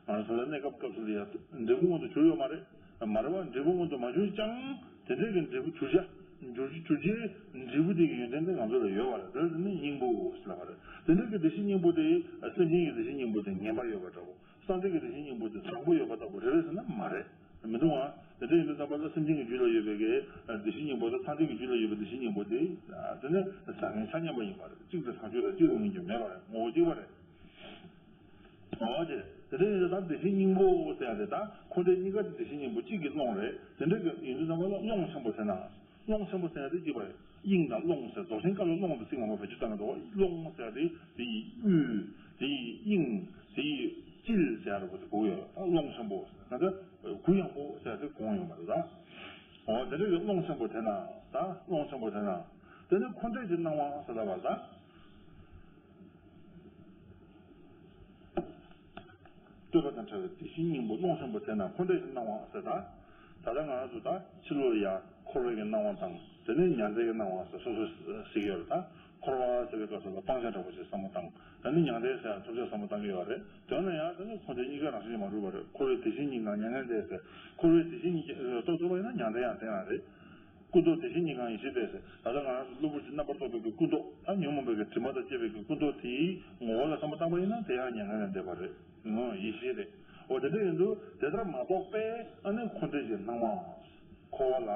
ང་ཚོ་ལ་གནས་སྐབས་སྐབས་སུ་ལ་ཡང་འབྲས་བུ་མངོན་དུ་གྱུར་ཡོད་མ་རེད། མ་རེད་བ། འབྲས་བུ་མངོན་དུ་མ་གྱུར་ཀྱང་དེ་འདྲའི་གི་འབྲས་བུ་གྱུར་བྱ། འགྱུར་གྱུར་བྱའི་འབྲས་བུ་དེ་གི་ཡོན་ཏན་དེ་ང་ཚོ་ལ་ཡོད་པ་རེད། དེ་ནི་སྙིང་པོ་ཟེར་ལབ་པ་རེད། དེ་འདྲའི་གི་བདེ་གཤེགས་སྙིང་པོ་དེ་སེམས་ཅན་གྱི་བདེ་གཤེགས་སྙིང་པོ་དེ་ངན་པ་ཡོད་པ་འདྲ་བོ། སངས་རྒྱས་ཀྱི་བདེ་གཤེགས་སྙིང་པོ་དེ་བཟང་པོ་ཡོད་པ་ལྟ་བུ་རེད་པས་ཟེར་ན་མ་རེད། མི་འདུག་ཨ། དེ་འདྲ་ཡིན་དུས་ཙམ་པ་ལ་སེམས་ཅན་གྱི་རྒྱུད་ལ་ཡོད་པའི་གི་བདེ་གཤེགས་སྙིང་པོ་དང་སངས་རྒྱས་ཀྱི་རྒྱུད་ལ་ཡོད་པའི་བདེ་གཤེགས་སྙིང་པོ་དེ་དེ་ནི་བཟང་ངན་ཆ་མཉམ་པ་ཡིན་པ་རེད། གཅིག་ཏུ་བཟང་སྤྱོད་དང་གཅིག་ཏུ་ངན་སྤྱོད་མེད་པ་རེད། ངོ་བོ་གཅིག་པ་རེད། འོ་དེ་དེ་འདྲ་ཡིན་དུས་ད་བདེ་གཤེགས་སྙིང་པོ་ཟེར་ཡ་དེ་ད་ཁོ་འདྲའི་གཉིས་ཀ་དེ་བདེ་གཤེགས་སྙིང་པོ་གཅིག་གི་ཀློང་རེད། དེ་འདྲ་གི་ཡིན་དུས་ཙམ་པ་ལ་ཀློང་ཆེན་པོ་ཟེར་ན། ཀློང་ཆེན་པོ་ཟེར་ཡ་དེ་གཅིག་པ་རེད། དབྱིངས་དང་ཀློང་ཟེར། རྫོགས་ཆེན་བཀའ་ལ་ཀློང་དུ་ཚིག་མང་པོ་བེད་སྤྱོད་བཏང་གི་འདུག་ཀློང་ཟེར་ཡ་དེ་དེ་ཡི་དབུས། དེ་ཡི་དབྱིངས། དེ་ཡི་དཀྱིལ་ཟེར་ཡ་རེད་པོ། དེ་གོ་ཡོད། ད་ཀློང་ཆེན་པོ་ཟེར་ན་ད་གུ་ཡངས་པོ་ཟེར་ཡ་དེ་གོ་ཡོང་བ་རེད་ད། འོ་དེ་འདྲ་གི་ཀློང་ཆེན་པོ་དེ་ན། ད་ཀློང་ཆེན་པོ་དེ་ན། དེ་ནི་འཁོར་འདས་ཀྱི་སྣང་བ་ཟེར་ལབ་པ་ད། སྤྲོས་པ་དང་བྲལ་བའི་བདེ་གཤེགས་སྙིང་པོ་ཀློང་ཆེན་པོ་དེ་ན་འཁོར་འདས་ཀྱི་སྣང་བ་ཟེར་ད། ད་ལྟ་ང་རང་ཚོ་ད་ཕྱི་ལོགས་ལ་ཡ་འཁོར་བའི་གི་སྣང་བ་དང་དེ་ནས་མྱང་འདས་ཀྱི་སྣང་བ་ཟེར་སོ་སོ་ཟེར་གྱི་ཡོད་རེད་ད། འཁོར་བ་ཟེར་བའི་སྐབས་སུ་ལ་སྤང་བྱ་འདྲ་པོ་ཞིག་བསམ་བློ་བཏང་། ད་ནི་མྱང་འདས་ཟེར་ཡང་ཐོབ་བྱ་བསམ་བློ་བཏང་གི་ཡོད་རེད། དོན་ལ་ཡང་ད་ནི་འཁོར་འདས་གཉིས་ཀ་རང་བཞིན་གྱིས་མ་གྲུབ་པ་རེད། འཁོར་བའི་བདེ་གཤེགས་གཉིས་དང་མྱ་ངན་འདས་ཟེར། འཁོར་བའི་བདེ་གཤེགས་གཉིས་ཀྱི་རྟོགས་ཐུབ་པ་ཡིན་ན་མྱང་འདས་ཡང་དེ་རང་རེད། ཀུན་རྟོག་བདེ་གཤེགས་གཉིས་ཀའང་ཡེ་ཤེས་འདས་ཟེར། ད་ལྟ་ང་རང་ཚོ་གློ་བུར་གྱི་རྣམ་པར་རྟོག་པའི་གི་ཀུན་རྟོག་ད་ཉོན་མོངས་པའི་གི་དྲི་མ་དང་བཅས་པའི་གི་ཀུན་རྟོག་དེའི་ངོ་བོ་ལ་བསམ་བློ་བཏང་པ་ཡིན་ན་དེ་ཡང་མྱ་ངན་ལས་འདས་པ་རེད། ངོ་ཡེ་ཤེས་རེད། འོ་དེ་འདྲ་ཡིན་དུས་དེ་ལྟར་མ་རྟོགས་པས་ཨ་ནི་འཁོར་འདས་ཀྱི་སྣང་བ། འཁོར་བ་ལ།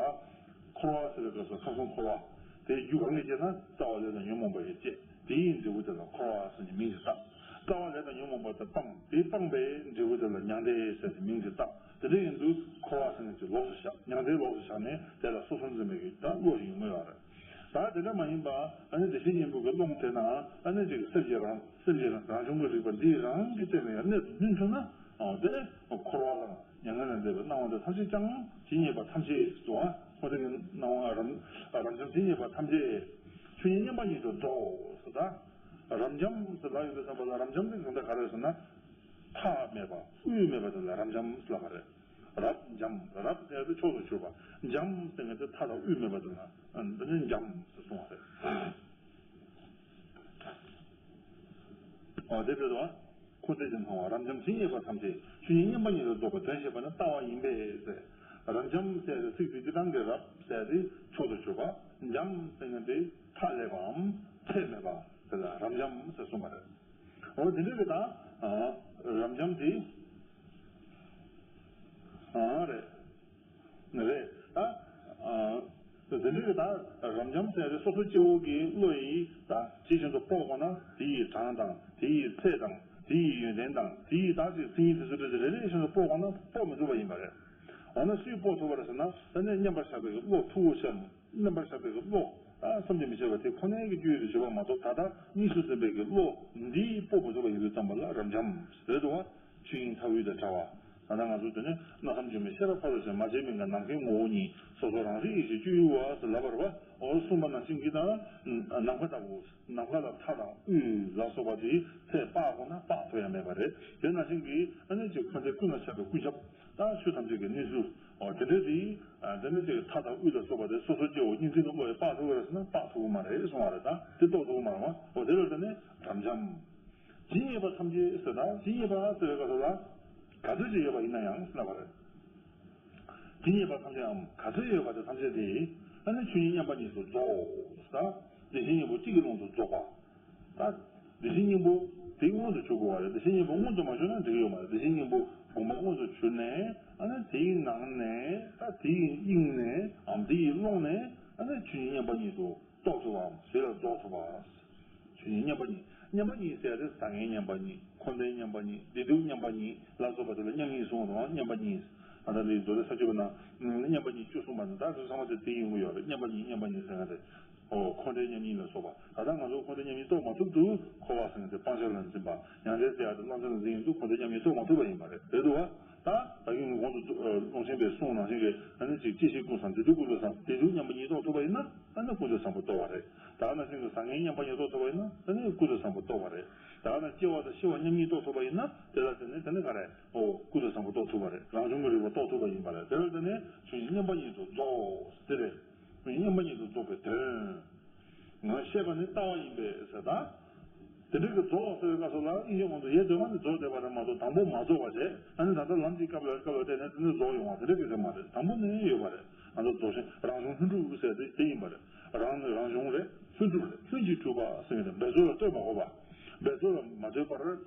འཁོར་བ་ཟེར་བའི་སྐབས་སུ་ཁམས་གསུམ་འཁོར་བ། དེའི་རྒྱུ་གང་གིས་བསྐྱེད་ན་རྩ་བ་ལས་དང་ཉོན་མོངས་པ་གིས་བསྐྱེད། དེའི་འབྲས་བུ་དེ་ལ་འཁོར་བ་ཟེར་ནས་མིང་ཞིག་བཏགས། རྩ་བ་ལས་དང་ཉོན་མོངས་པ་དེ་སྤངས། དེ་སྤངས་པའི་འབྲས་བུ་དེ་ལ་མྱང་འདས་ཟེར་ནས་མིང་ཞིག་བཏགས། དེ་འདྲ་ཡིན་དུས་འཁོར་བ་ཟེར་ནས་ཅིག་ལོགས་སུ་བཞག་མྱང་འདས་ལོགས་སུ་བཞག་ནས་དེ་ལ་སོ་སོར་འཛིན་པའི་གི་ད་བློ་ཞིག་ཡོང་གི་ཡོད་རེད། ད་དེ་འདྲ་མ་ཡིན་པ་ཨ་ནི་བདེ་གཤེགས་སྙིང་པོ་གི་ཀློང་དེ་ན་ཨ་ནི་ཅིག་སེམས་ཀྱི་རང་སེམས་ཀྱི་རང་བྱུང་གི་རིག་པ་འདི་རང་གི་སྟེང་ནས་ཡང་གནད་དུ་བསྣུན་ཐུབ་ན། འོ་དེ་འཁོར་བ་དང་མྱ་ངན་ལས་འདས་པའི་སྣང་བ་འདི་ཐམས་ཅད་ཀྱང་ཇི་སྙེད་པ་ཐམས་ཅད་དུ། འཁོར་འདས་ཀྱི་སྣང་བ་རབ་རབ་འབྱམས་ཇི་སྙེད་པ་ཐམས་ཅད་ཆོས་ཉིད་མཉམ་པ་ཉིད་དུ་རྫོགས་སོ། ད་རབ་འབྱམས་ཟེར་ལབ་ཡོང་དུས་ཙམ་པ་ལ་རབ་འབྱམས་དེ་གང་འདྲ་ག་རེ་ཟེར་ན། མཐའ་མེད་པ་དབུས་མེད་པ་དེ་ལ་རབ་འབྱམས་ལབ་པ་རེད། རབ་འབྱམས། རབ་ཟེར་ཡ་དེ་ཕྱོགས་སུ་གྱུར་པ། འབྱམས་ཟེར་ཡ་དེ་མཐའ་དང་དབུས་མེད་པ་དེ་ལ་འདི་ནི་འབྱམས་ཟེར་གསུངས་པ་རེད། འོ་དེ་འདྲ་དུ། འཁོར་འདས་ཀྱི་སྣང་བ་རབ་འབྱམས་ཇི་སྙེད་པ་ཐམས་ཅད་ཆོས་ཉིད་མཉམ་པ་ཉིད་དུ་རྫོགས་པའི་དོན་བཤད་པ་ནི་ལྟ་བ་ཡིན་པས་ཟེར། རབ་འབྱམས་ཟེར་ཏེ་ཚིག་དེ་སྤྱིར་བཏང་གི་རབ་ཟེར་ཏེ་མཆོག་ཏུ་གྱུར་པ། འབྱམས་ཟེར་མཁན་དེ་མཐའ་ཀླས་པའམ་ཚད་མེད་པ་དེ་ལ་རབ་འབྱམས་ཟེར་གསུངས་པ་རེད། འོ་དེ་འདྲ་གི་ད་རབ་འབྱམས་དེ་རེད། རེད་ད། དེ་འདྲ་གི་ད་རབ་འབྱམས་ཟེར་ཏེ་སོ་སོ་སྐྱེ་བོ་གི་བློ་ཡིས་ད་ཇི་བཞིན་དུ་དཔོག་དགོས་ན་དེ་ཡི་གྲངས་དང་དེ་ཡི་ཚད་དང་དེ་ཡི་ཡོན་ཏན་དང་དེ་ཡི་ད་ཅིག་མཚན་ཉིད་དེ་ཚོ་རེ་རེ་བཞིན་དུ་དཔོག་དགོས་ན་དཔོག་མི་ཐུབ་པ་ཡིན་པ་རེད། འོ་ན་སུས་དཔོག་ཐུབ་པ་རེད་ཟེར་ན། ད་ནི་མཉམ་པར་བཞག་པའི་བློ་མཐུ་བོ་ཆེ། མཉམ་པར་བཞག་པའི་བློ་ད་བསམ་གྱིས་མི་ཁྱབ་པ་དེ་ཁོ་ནའི་གི་རྒྱུད་དུ་བྱེད་པ་མ་གཏོགས། ད་ལྟ་གཉིས་སུ་འཛིན་པའི་གི་བློ་འདིས་དཔོག་མི་ཐུབ་པ་ཡིན་དུས་ཙམ་པ་ལ་རབ་འབྱམས་ཟེར་འདུག་བ། ཆོས་དབྱིངས་མཐའ་དབུས་དང་བྲལ་བ། ད་ལྟ་ང་ཚོ་དེ་ནི་སྣང་གསུམ་འགྱུར་མེད་ཤེས་རབ་ཕ་རོལ་ཕྱིན། མ་སྐྱེས་མི་འགག་ནམ་མཁའི་ངོ་བོ་ཉིད། སོ་སོ་རང་རིག་ཡེ་ཤེས་སྤྱོད་ཡུལ་བ་ཟེར་ལབ་པ་རེད་བ། འོ་གསུངས་པ་ནང་བཞིན་གྱི་ད་ནམ་མཁའ་ལྟ་བུ། ནམ་མཁའ་ལ་མཐའ་དང་དབུས་ལ་སོགས་པ་དེའི་ཚད་དཔག་དགོས་ན་དཔག་ཐུབ་ཡ་མེད་པ་རེད། དེ་ནང་བཞིན་གྱི་ཨ་ནི་ཅིག་འཁོར་འདས་ཀུན་ལ་ཁྱབ་པའི་ཀུན་ཁྱབ་ད་ཆོས་ཐམས་ཅད་ཀྱི་གནས་ཚུལ། འོ་དེ་འདྲ་དེ་དེ་ནི་ཅིག་མཐའ་དང་དབུས་ལ་སོགས་པ་དེ་སོ་སོ་སྐྱེ་བོ་གཉིས་འཛིན་གྱི་བློ་ཡིས་དཔག་ཐུབ་ཀྱི་རེད་ཟེར་ན་དཔག་ཐུབ་ཀྱི་མ་རེད་གསུང་བ་རེད། ད་དེ་རྟོགས་ཐུབ་ཀྱི་མ་རེད་བ། འོ་དེ་ལ་བརྟེན་ནས་རབ་འབྱམས། ཇི་སྙེད་པ་ཐམས་ཅད་ཟེར། ད་ཇི་སྙེད་པ་ཟེར་བའི་སྐབས་སུ་ལ་ག་ཚོད་ཅིག་ཡོད་པ་ཡིན་ན་ཡང་ཟེར་ལབ་པ་རེད། ཇི་སྙེད་པ་ཐམས་ཅད་འམ་ག་ཚོད་ཡོད་པ་དེ་ཐམས་ཅད་དེ་ཨ་ནི་ཆོས་ཉིད་མཉམ་པ་ཉིད་དུ་རྫོགས། ད་བདེ་གཤེགས་སྙིང་པོ་གཅིག་གི་ཀློང་དུ་རྫོགས་པ། ད་བདེ་གཤེགས་སྙིང་པོ་དེའི་སྔོན་དུ་གྱུར་དགོས་པ་རེད། བདེ་གཤེགས་སྙིང་པོ་སྔོན་དུ་མ་གྱུར་ན་འགྲིག་གི་ཡོད་མ་རེད། བདེ་གཤེགས་སྙིང་པོ་དགོངས་པ་སྔོན་དུ་གྱུར་ནས་ཨ་ནི་དེའི་ནང་ནས་ད་དེའི་དབྱིངས་ནས་འམ་དེའི་ཀློང་ནས་ཨ་ནི་ཆོས་ཉིད་མཉམ་པ་ཉིད་དུ་རྟོགས་ཐུབ་པའམ་དེ་ལ་རྫོགས་ཐུབ་པ། ཆོས་ཉིད་མཉམ་པ་ཉིད། མཉམ་པ་ཉིད་ཟེར་ཏེ་བཟང་ངན་མཉམ་པ་ཉིད། འཁོར་འདས་མཉམ་པ་ཉིད། བདེ་སྡུག་མཉམ་པ་ཉིད་ལ་སོགས་པ་དེ་ལ་མཉམ་ཉིད་གསུངས་པ་དང་། མཉམ་པ་ཉིད། ཨ་ད་ལྟའི་མདོ་སྡེ་ས་བཅུ་པའི་ནང་མཉམ་པ་ཉིད་བཅུ་གསུངས་པ་ནི་ད་དེ་ཚང་མ་དེ་དེ་ཡིན་དགོས་ཡོད་རེད། མཉམ་པ་ཉིད། མཉམ་པ་ཉིད་ཟེར་ན་དེ། འོ་འཁོར་འདས་མཉམ་ཉིད་ལ་སོགས་པ། ད་ལྟ་ང་ཚོ་འཁོར་འདས་མཉམ་ཉིད་རྟོགས་མ་ཐུབ་དུས་འཁོར་བ་ཟེར་ན་དེ་སྤང་བྱ་ལ་འཛིན་པ། ཡང་རྫས་ཟེར་ཡ་དེ་བླང་དོར་ལ་འཛིན་ཡོང་དུས་འཁོར་འདས་མཉམ་ཉིད་རྟོགས་མ་ཐུབ་པ་ཡིན་པ་རེད། རེད་འདུག་བ། ད་ད་གིན་གོང་དུ་ཀློང་ཆེན་པའི་གསུང་ནང་བཞིན་གྱི་ཨ་ནི་ཅིག་སྐྱེ་ཤི་ཀུན་བསམ། བདེ་སྡུག་ཀུན་ཏུ་བསམ། བདེ་སྡུག་མཉམ་པ་ཉིད་རྟོགས་ཐུབ་པ་ཡིན་ན་ཨ་ནི་ཀུན་ཏུ་བསམ་པ་རྟོགས་པ་རེད། ད་ག་ནང་བཞིན་གྱི་བཟང་ངན་མཉམ་པ་ཉིད་རྟོགས་ཐུབ་པ་ཡིན་ན་ཨ་ནི་ཀུན་ཏུ་བསམ་པ་རྟོགས་པ་རེད། ད་ག་ནང་སྐྱེ་བ་དང་ཤི་བ་མཉམ་ཉིད་རྟོགས་ཐུབ་པ་ཡིན་ན་དེ་ལ་བརྟེན་ནས་དེ་ནི་ག་རེ། འོ་ཀུན་ཏུ་བསམ་པ་རྟོགས་ཐུབ་པ་རེད། རང་བྱུང་གི་རིག་པ་རྟོགས་ཐུབ་པ་ཡིན་པ་རེད། དེ་ལ་བརྟེན་ནས་ཆོས་ཉིད་མཉམ་པ་ཉིད་དུ་རྫོགས་ཟེར་དེ་རེད། མཉམ་པ་ཉིད་དུ་རྫོགས་པའི་དོན། ང་བཤད་པ་ནི་ལྟ་བ་ཡིན་པས་ཟེར་ད། དེ་འདྲ་གི་རྫོགས་ཟེར་བའི་སྐབས་སུ་ལ་དབྱིན་ཇིའི་དབང་དུ་ཡེ་གདོད་མ་ནས་རྫོགས་བསྡད་པ་རེད་མ་གཏོགས་དང་པོ་མ་རྫོགས་པ་བྱས། ཨ་ནི་ད་ལྟ་ལམ་གྱི་སྐབས་ལ་སྐབས་ལ་བལྟས་ནས་དེ་ནས་རྫོགས་ཡོང་བ་དེ་འདྲ་གི་རེད་མ་རེད། དང་པོ་ནས་ཡོད་པ་རེད། ང་ཚོ་རྫོགས་ཆེན་རང་བྱུང་ལྷུན་གྲུབ་ཟེར་དེ་དེ་ཡིན་པ་རེད། རང་ནི་རང་བྱུང་རེད། ལྷུན་གྲུབ་རེད། ལྷུན་གྱིས་གྲུབ་པ་ཟེར་གྱི་རེད། འབད་རྩོལ་ལ་ལྟོས་མ་དགོས་པ། འབད་རྩོལ་ལ་མ་ལྟོས་པར་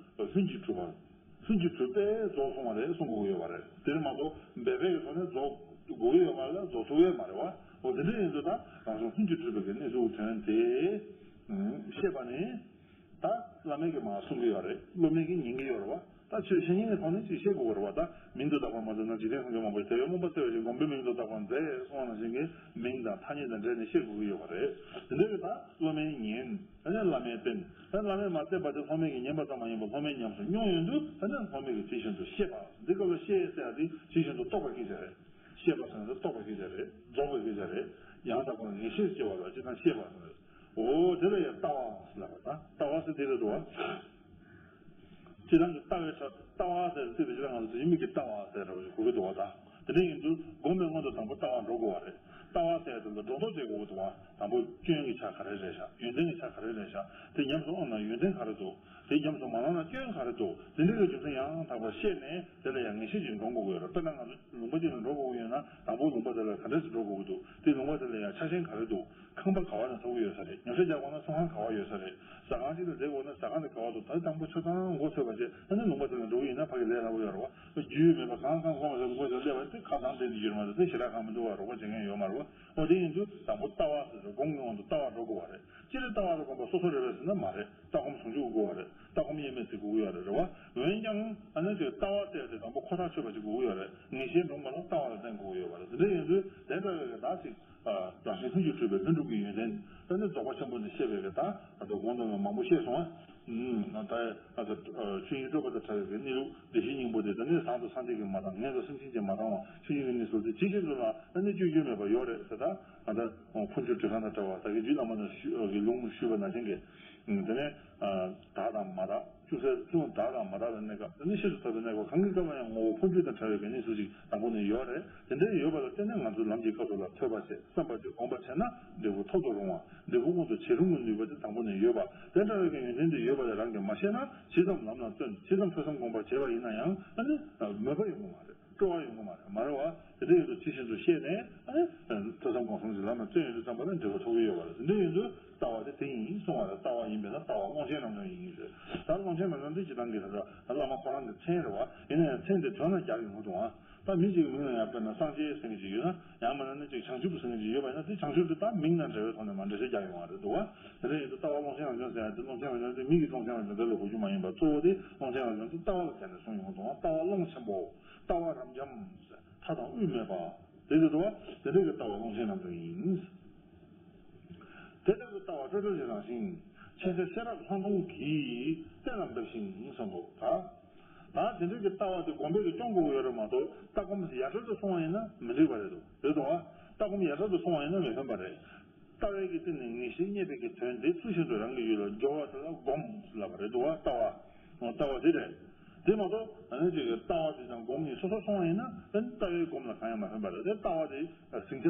ལྷུན་གྱིས་གྲུབ་པ། ལྷུན་གྱིས་གྲུབ་པས་རྫོགས་སོང་བ་རེད་གསུང་དགོས་ཀྱི་ཡོད་པ་རེད། དེ་རེད་མ་གཏོགས་འབད་པའི་གི་ཐོག་ནས་རྫོགས་དགོས་ཀྱི་ཡོད་པ་ལ་རྫོགས་ཐུབ་ཡོད་མ་རེད་བ། འོ་དེ་འདྲ་ཡིན་དུས་ད་རང་བྱུང་ལྷུན་གྱིས་གྲུབ་པའི་གི་གནས་ཚུལ་དོན་དེ་ཤེས་པ་ནི། ད་བླ་མས་གི་མར་གསུང་གི་ཡོད་རེད། སློབ་མས་གི་ཉན་གི་ཡོད་རེད་བ། ད་ཆོས་བཤད་མཁན་གི་ཐོག་ནས་ཅིག་བཤད་དགོས་ཀྱི་རེད་བ། ད་མིང་དུ་བཏགས་པ་མ་བརྫུན་ན་འཇིག་རྟེན་སངས་རྒྱས་མང་པོ་ཞིག་དེ་བས་རྨོངས་པ་སེལ་བའི་ཕྱིར། མགོན་པོའི་མིང་དུ་བཏགས་པ་མཛད་གསུངས་པ་ནང་བཞིན་གྱི་མིང་དང་ཐ་སྙད་དང་འབྲེལ་ནས་བཤད་དགོས་ཀྱི་ཡོད་པ་རེད། དེ་འདྲ་གི་ད་སློབ་མས་ཉན། ཨ་ནི་བླ་མས་བསྟན། ཨ་ནི་བླ་མས་མ་བསྟན་པ་དེ་སློབ་མས་ཀྱིས་ཉན་པ་ཙམ་མ་ཡིན་པར་སློབ་མས་ཉམས་སུ་མྱོང་ཡོང་དུས་ཨ་ནི་སློབ་མས་ཀྱིས་ཇི་བཞིན་དུ་ཤེས་པ། འདི་སྐབས་ལ་ཤེས་ཟེར་ཡ་དེ་ཇི་བཞིན་དུ་རྟོགས་པ་སྐད་ཆ་རེད། ཤེས་པ་ཟེར་ན་རྟོགས་པ་སྐད་ཆ་རེད། རྫོགས་པའི་སྐད་ཆ་རེད། ཡང་དག་པར་ངེས་ཤེས་སྐྱེ་བ་ལ་སྤྱིར་བཏང་ཤེས་པ་ཟེར། འོ་དེ་ལ་ཡང་ལྟ་བ་ཟེར་ལབ་པ་དང་ལྟ་བ་ཟེར་དེ་རེད་འདུག་བ། སྤྱིར་བཏང་གི་ལྟ་བའི་ཆ་ལྟ་བ་ཟེར་ཚིག་དེ་སྤྱིར་བཏང་ང་ཚོ་དུས་རྒྱུན་མིག་གིས་ལྟ་བ་ཟེར་རེད་གོ་གི་འདུག་བ་དང་། དེ་འདྲ་ཡིན་དུས་སྒོམ་པའི་སྔོན་དུ་དང་པོ་ལྟ་བར་འགྲོ་དགོས་པ་རེད། ལྟ་བ་ཟེར་དེ་ལ་སྒྲོ་འདོགས་བཅད་དགོས་ཀྱི་འདུག་བ། དང་པོ་སྐྱོན་གྱི་ཆ་ག་རེ་རེད་ཤག་ཡོན་ཏན་གྱི་ཆ་ག་རེ་རེད་ཤག་དེ་ཉམས་སུ་བླངས་ན་ཡོན་ཏན་ག་རེ་འདུག་དེ་ཉམས་སུ་མ་བླངས་ན་སྐྱོན་ག་རེ་འདུག་དེ་འདྲ་གི་རྒྱུ་མཚན་ཡང་དག་པར་ཤེས་ནས་དེ་ལ་ཡང་ངེས་ཤེས་ཀྱིས་འདྲོངས་དགོས་ཀྱི་ཡོད་རེད། དཔེར་ན་ང་ཚོ་ལུང་པ་གཅིག་ལ་འགྲོ་དགོས་ཀྱི་ཡོད་ན་དང་པོ་ལུང་པ་དེ་ལ་ག་འདྲས་སུ་འགྲོ་དགོས་ཀྱི་འདུག་དེ་ལུང་པ་དེ་ལ་ཡང་ཆ་ཤས་ག་རེ་འདུག་ཁང་པ་ག་བ་ནས་ཐོབ་ཀྱི་ཡོད་ས་རེད། ཉོ་ཆ་རྒྱག་དགོས་ན་ཚོང་ཁང་ག་བ་ཡོད་ས་རེད། ཟ་ཁང་ཅིག་ལ་སླེབས་དགོས་ན་ཟ་ཁང་དེ་ག་བ་འདུག་ད་དང་པོ་ཆ་ཚང་མགོ་ཚོས་པ་བྱས་ཨ་ནི་ལུང་པ་དེ་ལ་འགྲོ་གི་ཡིན་ན་ཕ་གི་ལས་སླ་པོ་ཡོད་རེད་བ། རྒྱུས་མེད་པ་གང་གང་གོ་མ་ཚོར་ལུང་པ་དེ་ལ་སླེབས་པ་དེ་ཁ་གདངས་བསྡད་འདི་ཡོད་མ་རེད། དེ་ཞེ་དྲག་གང་མི་འདུག་བ། རོགས་པ་བྱེད་མཁན་ཡོད་མ་རེད་བ། འོ་དེ་ཡིན་དུས་དང་པོ་ལྟ་བ་ཟེར་ཏེ་སྒོམ་གྱི་དབང་དུ་ལྟ་བ་འགྲོ་དགོས་པ་རེད། སྤྱིར་ལྟ་བ་ལ་སྒོམ་པ་སོ་སོ་རེ་རེ་ཟེར་ན་མ་རེད། ལྟ་སྒོམ་ཟུང་འཇུག་དགོས་པ་རེད། ལྟ་སྒོམ་དབྱེར་མེད་ཅིག་དགོས་ཀྱི་ཡོད་རེད། རེད་བ། འོན་ཀྱང་ཨ་ནི་དེ་ལྟ་བ་དེ་དེ་དང་པོ་ཁོ་ཐག་ཆོད་པ་ཅིག་དགོས་ཀྱི་ཡོད་རེད། ངེས་ཤེས་འདྲོངས་པ་ལ་ལྟ་བ་ལ་བརྟེན་དགོས་ཀྱི་ཡོད་པ་རེད། དེ་འདྲ་ཡིན་དུས་དེ་འདྲ་བའི་གི་ད་ཅིག་རང་བཞིན་ལྷུན་གྱིས་གྲུབ་པའི་ལྷུན་གྲུབ་ཀྱི་ཡོན་ཏན་ཨ་ནི་རྫོགས་པ་ཆེན་པོ་ནས་བཤད་པའི་གི་ད་ད་དུང་གོང་དུ་མང་པོ་བཤད་སོང་ཨ། ད་ད་ཆོས་དབྱིངས་སྤྲོས་པ་དང་བྲལ་བའི་གི་གནས་ལུགས་བདེ་གཤེགས་སྙིང་པོ་དེ་ད་ནི་བཟང་དང་སངས་རྒྱས་ཀྱིས་མ་བཏང་། ངན་དང་སེམས་ཅན་གྱིས་མ་བཏང་བ་ཆོས་དབྱིངས་ཀྱི་གནས་ཚུལ་དེ་ཇི་བཞིན་དུ་ལ་ཨ་ནི་བཅོས་བཅོས་མེད་པ་ཡོད་རེད་ཟེར། ད་ད་འཕོ་འགྱུར་དུས་གང་དང་བྲལ་བ་ད་གིན་རྒྱུད་བླ་མ་ནས་ཞུ་གི་ལུང་ཞུས་པ་ནང་བཞིན་གྱི་དེ་ནས་དག་དང་མ་དག་བཅུག་སའི་ཅུང་དག་དང་མ་དག་པའི་གནས་སྐབས། ཨ་ནི་ཤེས་སུ་ཐོབ་པའི་གནས་སྐབས། གང་གི་སྐབས་ལ་ཡང་ངོ་བོ་འཕོ་འགྱུར་དང་བྲལ་བའི་གལ་གནད་ཚུལ་ཞིག་དང་པོ་ནས་ཡོད་རེད། དེ་འདྲའི་ཡོད་པ་ལ་བརྟེན་ནས་ང་ཚོས་ལམ་གྱི་སྐབས་སུ་ལ་ཐོས་པ་བྱས། བསམ་པ་བྱས། སྒོམ་པ་བྱས་ན་འབྲས་བུ་ཐོབ་ཏུ་རུང་བ། འབྲས་བུ་སྔོན་དུ་བྱེད་རུང་གི་ནུས་པ་དེ་དང་པོ་ནས་ཡོད་པ། དེ་འདྲ་བའི་གི་ཡོན་ཏན་དེ་ཡོད་པ་ལས་རང་གིས་མ་ཤེས་ན། ཇི་ཙམ་ལམ་ལ་བརྩོན། ཇི་ཙམ་ཐོས་བསམ་སྒོམ་པ་བྱས་པ་ཡིན་ན་ཡང་། ཨ་ནི་མོས་པ་ཡོང་གི་མ་རེད། སྤྲོ་བ་ཡོང་གི་མ་རེད། མ་རེད་བ། དེ་འདྲ་ཡིན་དུས་ཇི་བཞིན་དུ་ཤེས་ནས། ཨ་ནི་ཐོས་བསམ་སྒོམ་གསུམ་གྱི་ལམ་ལ་བརྩོན་ཡོང་དུས་ཙམ་པ་ལ་འབྲས་བུ་ཐོབ་ཀྱི་ཡོད་པ་རེད། དེ་འདྲ་ཡིན་དུས་ལྟ་བ་དེ་དེ་ཡིན་གསུང་བ་རེད། ལྟ་བ་ཡིན་པས་ན་ལྟ་བ་ཀློང་ཆེན་རབ་འབྱམས་ཡིན་ཟེར། ད་ཀློང་ཆེན་རབ་འབྱམས་དེ་སྤྱིར་བཏང་གི་ད་ལྟ་བླ་མ་ཁོ་རང་གི་མཚན་རེད་བ། ཡིན་ན་ཡང་མཚན་དེ་དོན་ལ་སྦྱར་ཡོང་གི་འདུག་ཨ། ད་མི་གཅིག་གི་མིང་ལ་ཡང་དཔེར་ན་སངས་རྒྱས་ཟེར་མཁན་ཅིག་ཡོད་ན། ཡང་མིན་ན་ནི་ཅིག་བྱང་ཆུབ་ཟེར་མཁན་ཅིག་ཡོད་པ་ཡིན་ན། དེ་བྱང་ཆུབ་དེ་ད་མིང་དང་འབྲེལ་བའི་ཐོག་ནས་མ་འགྲེལ་བཤད་རྒྱག་ཡོང་བ་རེད་འདུག་བ། དེ་འདྲ་ཡིན་དུས་ལྟ་བ་ཀློང་ཆེན་རབ་འབྱམས་ཟེར་ཡ་དེ། ཀློང་ཆེན་རབ་འབྱམས་དེ་མིང་གི་ཀློང་ཆེན་རབ་འབྱམས་དེ་ལ་གོ་རྒྱུ་མ་ཡིན་པ། གཙོ་བོ་དེ་ཀློང་ཆེན་རབ་འབྱམས་དེ་ལྟ་བ་ལ་བརྟེན་ནས་གསུངས་ཡོང་གི་འདུག་བ། ལྟ་བ་ཀློང་ཆེན་པོ། ལྟ་བ་རབ་འབྱམས་ཟེར། མཐའ་དང་དབུས་མེད་པ། དེ་འདྲ་འདུག་བ། དེ་འདྲ་གི་ལྟ་བ་ཀློང་ཆེན་རབ་འབྱམས་ཡིན། དེ་ལྟ་བུའི་ལྟ་བ་སྤྲོས་བྲལ་གྱི་རང་བཞིན། མཁྱེན་བྱ་ཤེས་རབ་ལྷག་མཐོང་གིས་གཏན་ལ་འབེབས་ཤིང་གསུངས་འདུག་ད། ད་དེ་འདྲ་གི་ལྟ་བ་དེ་སྒོམ་པས་ཀྱིས་སྐྱོང་དགོས་ཀྱི་ཡོད་རེད་མ་གཏོགས། ལྟ་སྒོམ་ཡ་བྲལ་དུ་སོང་བ་ཡིན་ན་མི་འགྲིག་པ་རེད་འདུག་རེད་འདུག་བ། ལྟ་སྒོམ་ཡ་བྲལ་དུ་སོང་བ་ཡིན་ན་མི་ཕན་པ་རེད། ལྟ་བའི་གི་སྟེང་ནས་ངེས་ཤེས་རྙེད་པའི་གི་དོན་དེ་ཚུལ་བཞིན་དུ་རང་གི་ཡུལ་ལ་སྦྱོར་བ་དེ་ལ་སྒོམ་ལབ་པ་རེད་འདུག་བ། ལྟ་བ། ལྟ་བ་དེ་རེད། དེ་མ་གཏོགས་ཨ་ནི་ཅིག་གི་ལྟ་བ་དེ་དང་སྒོམ་གཉིས་སོ་སོ་སོང་བ་ཡིན་ན། ཨ་ནི་ལྟ་བའི་སྒོམ་ལ་གང་ཡང་མ་ཕན་པ་རེད། དེ་ལྟ་བ་དེ་ཟིང་ཆ་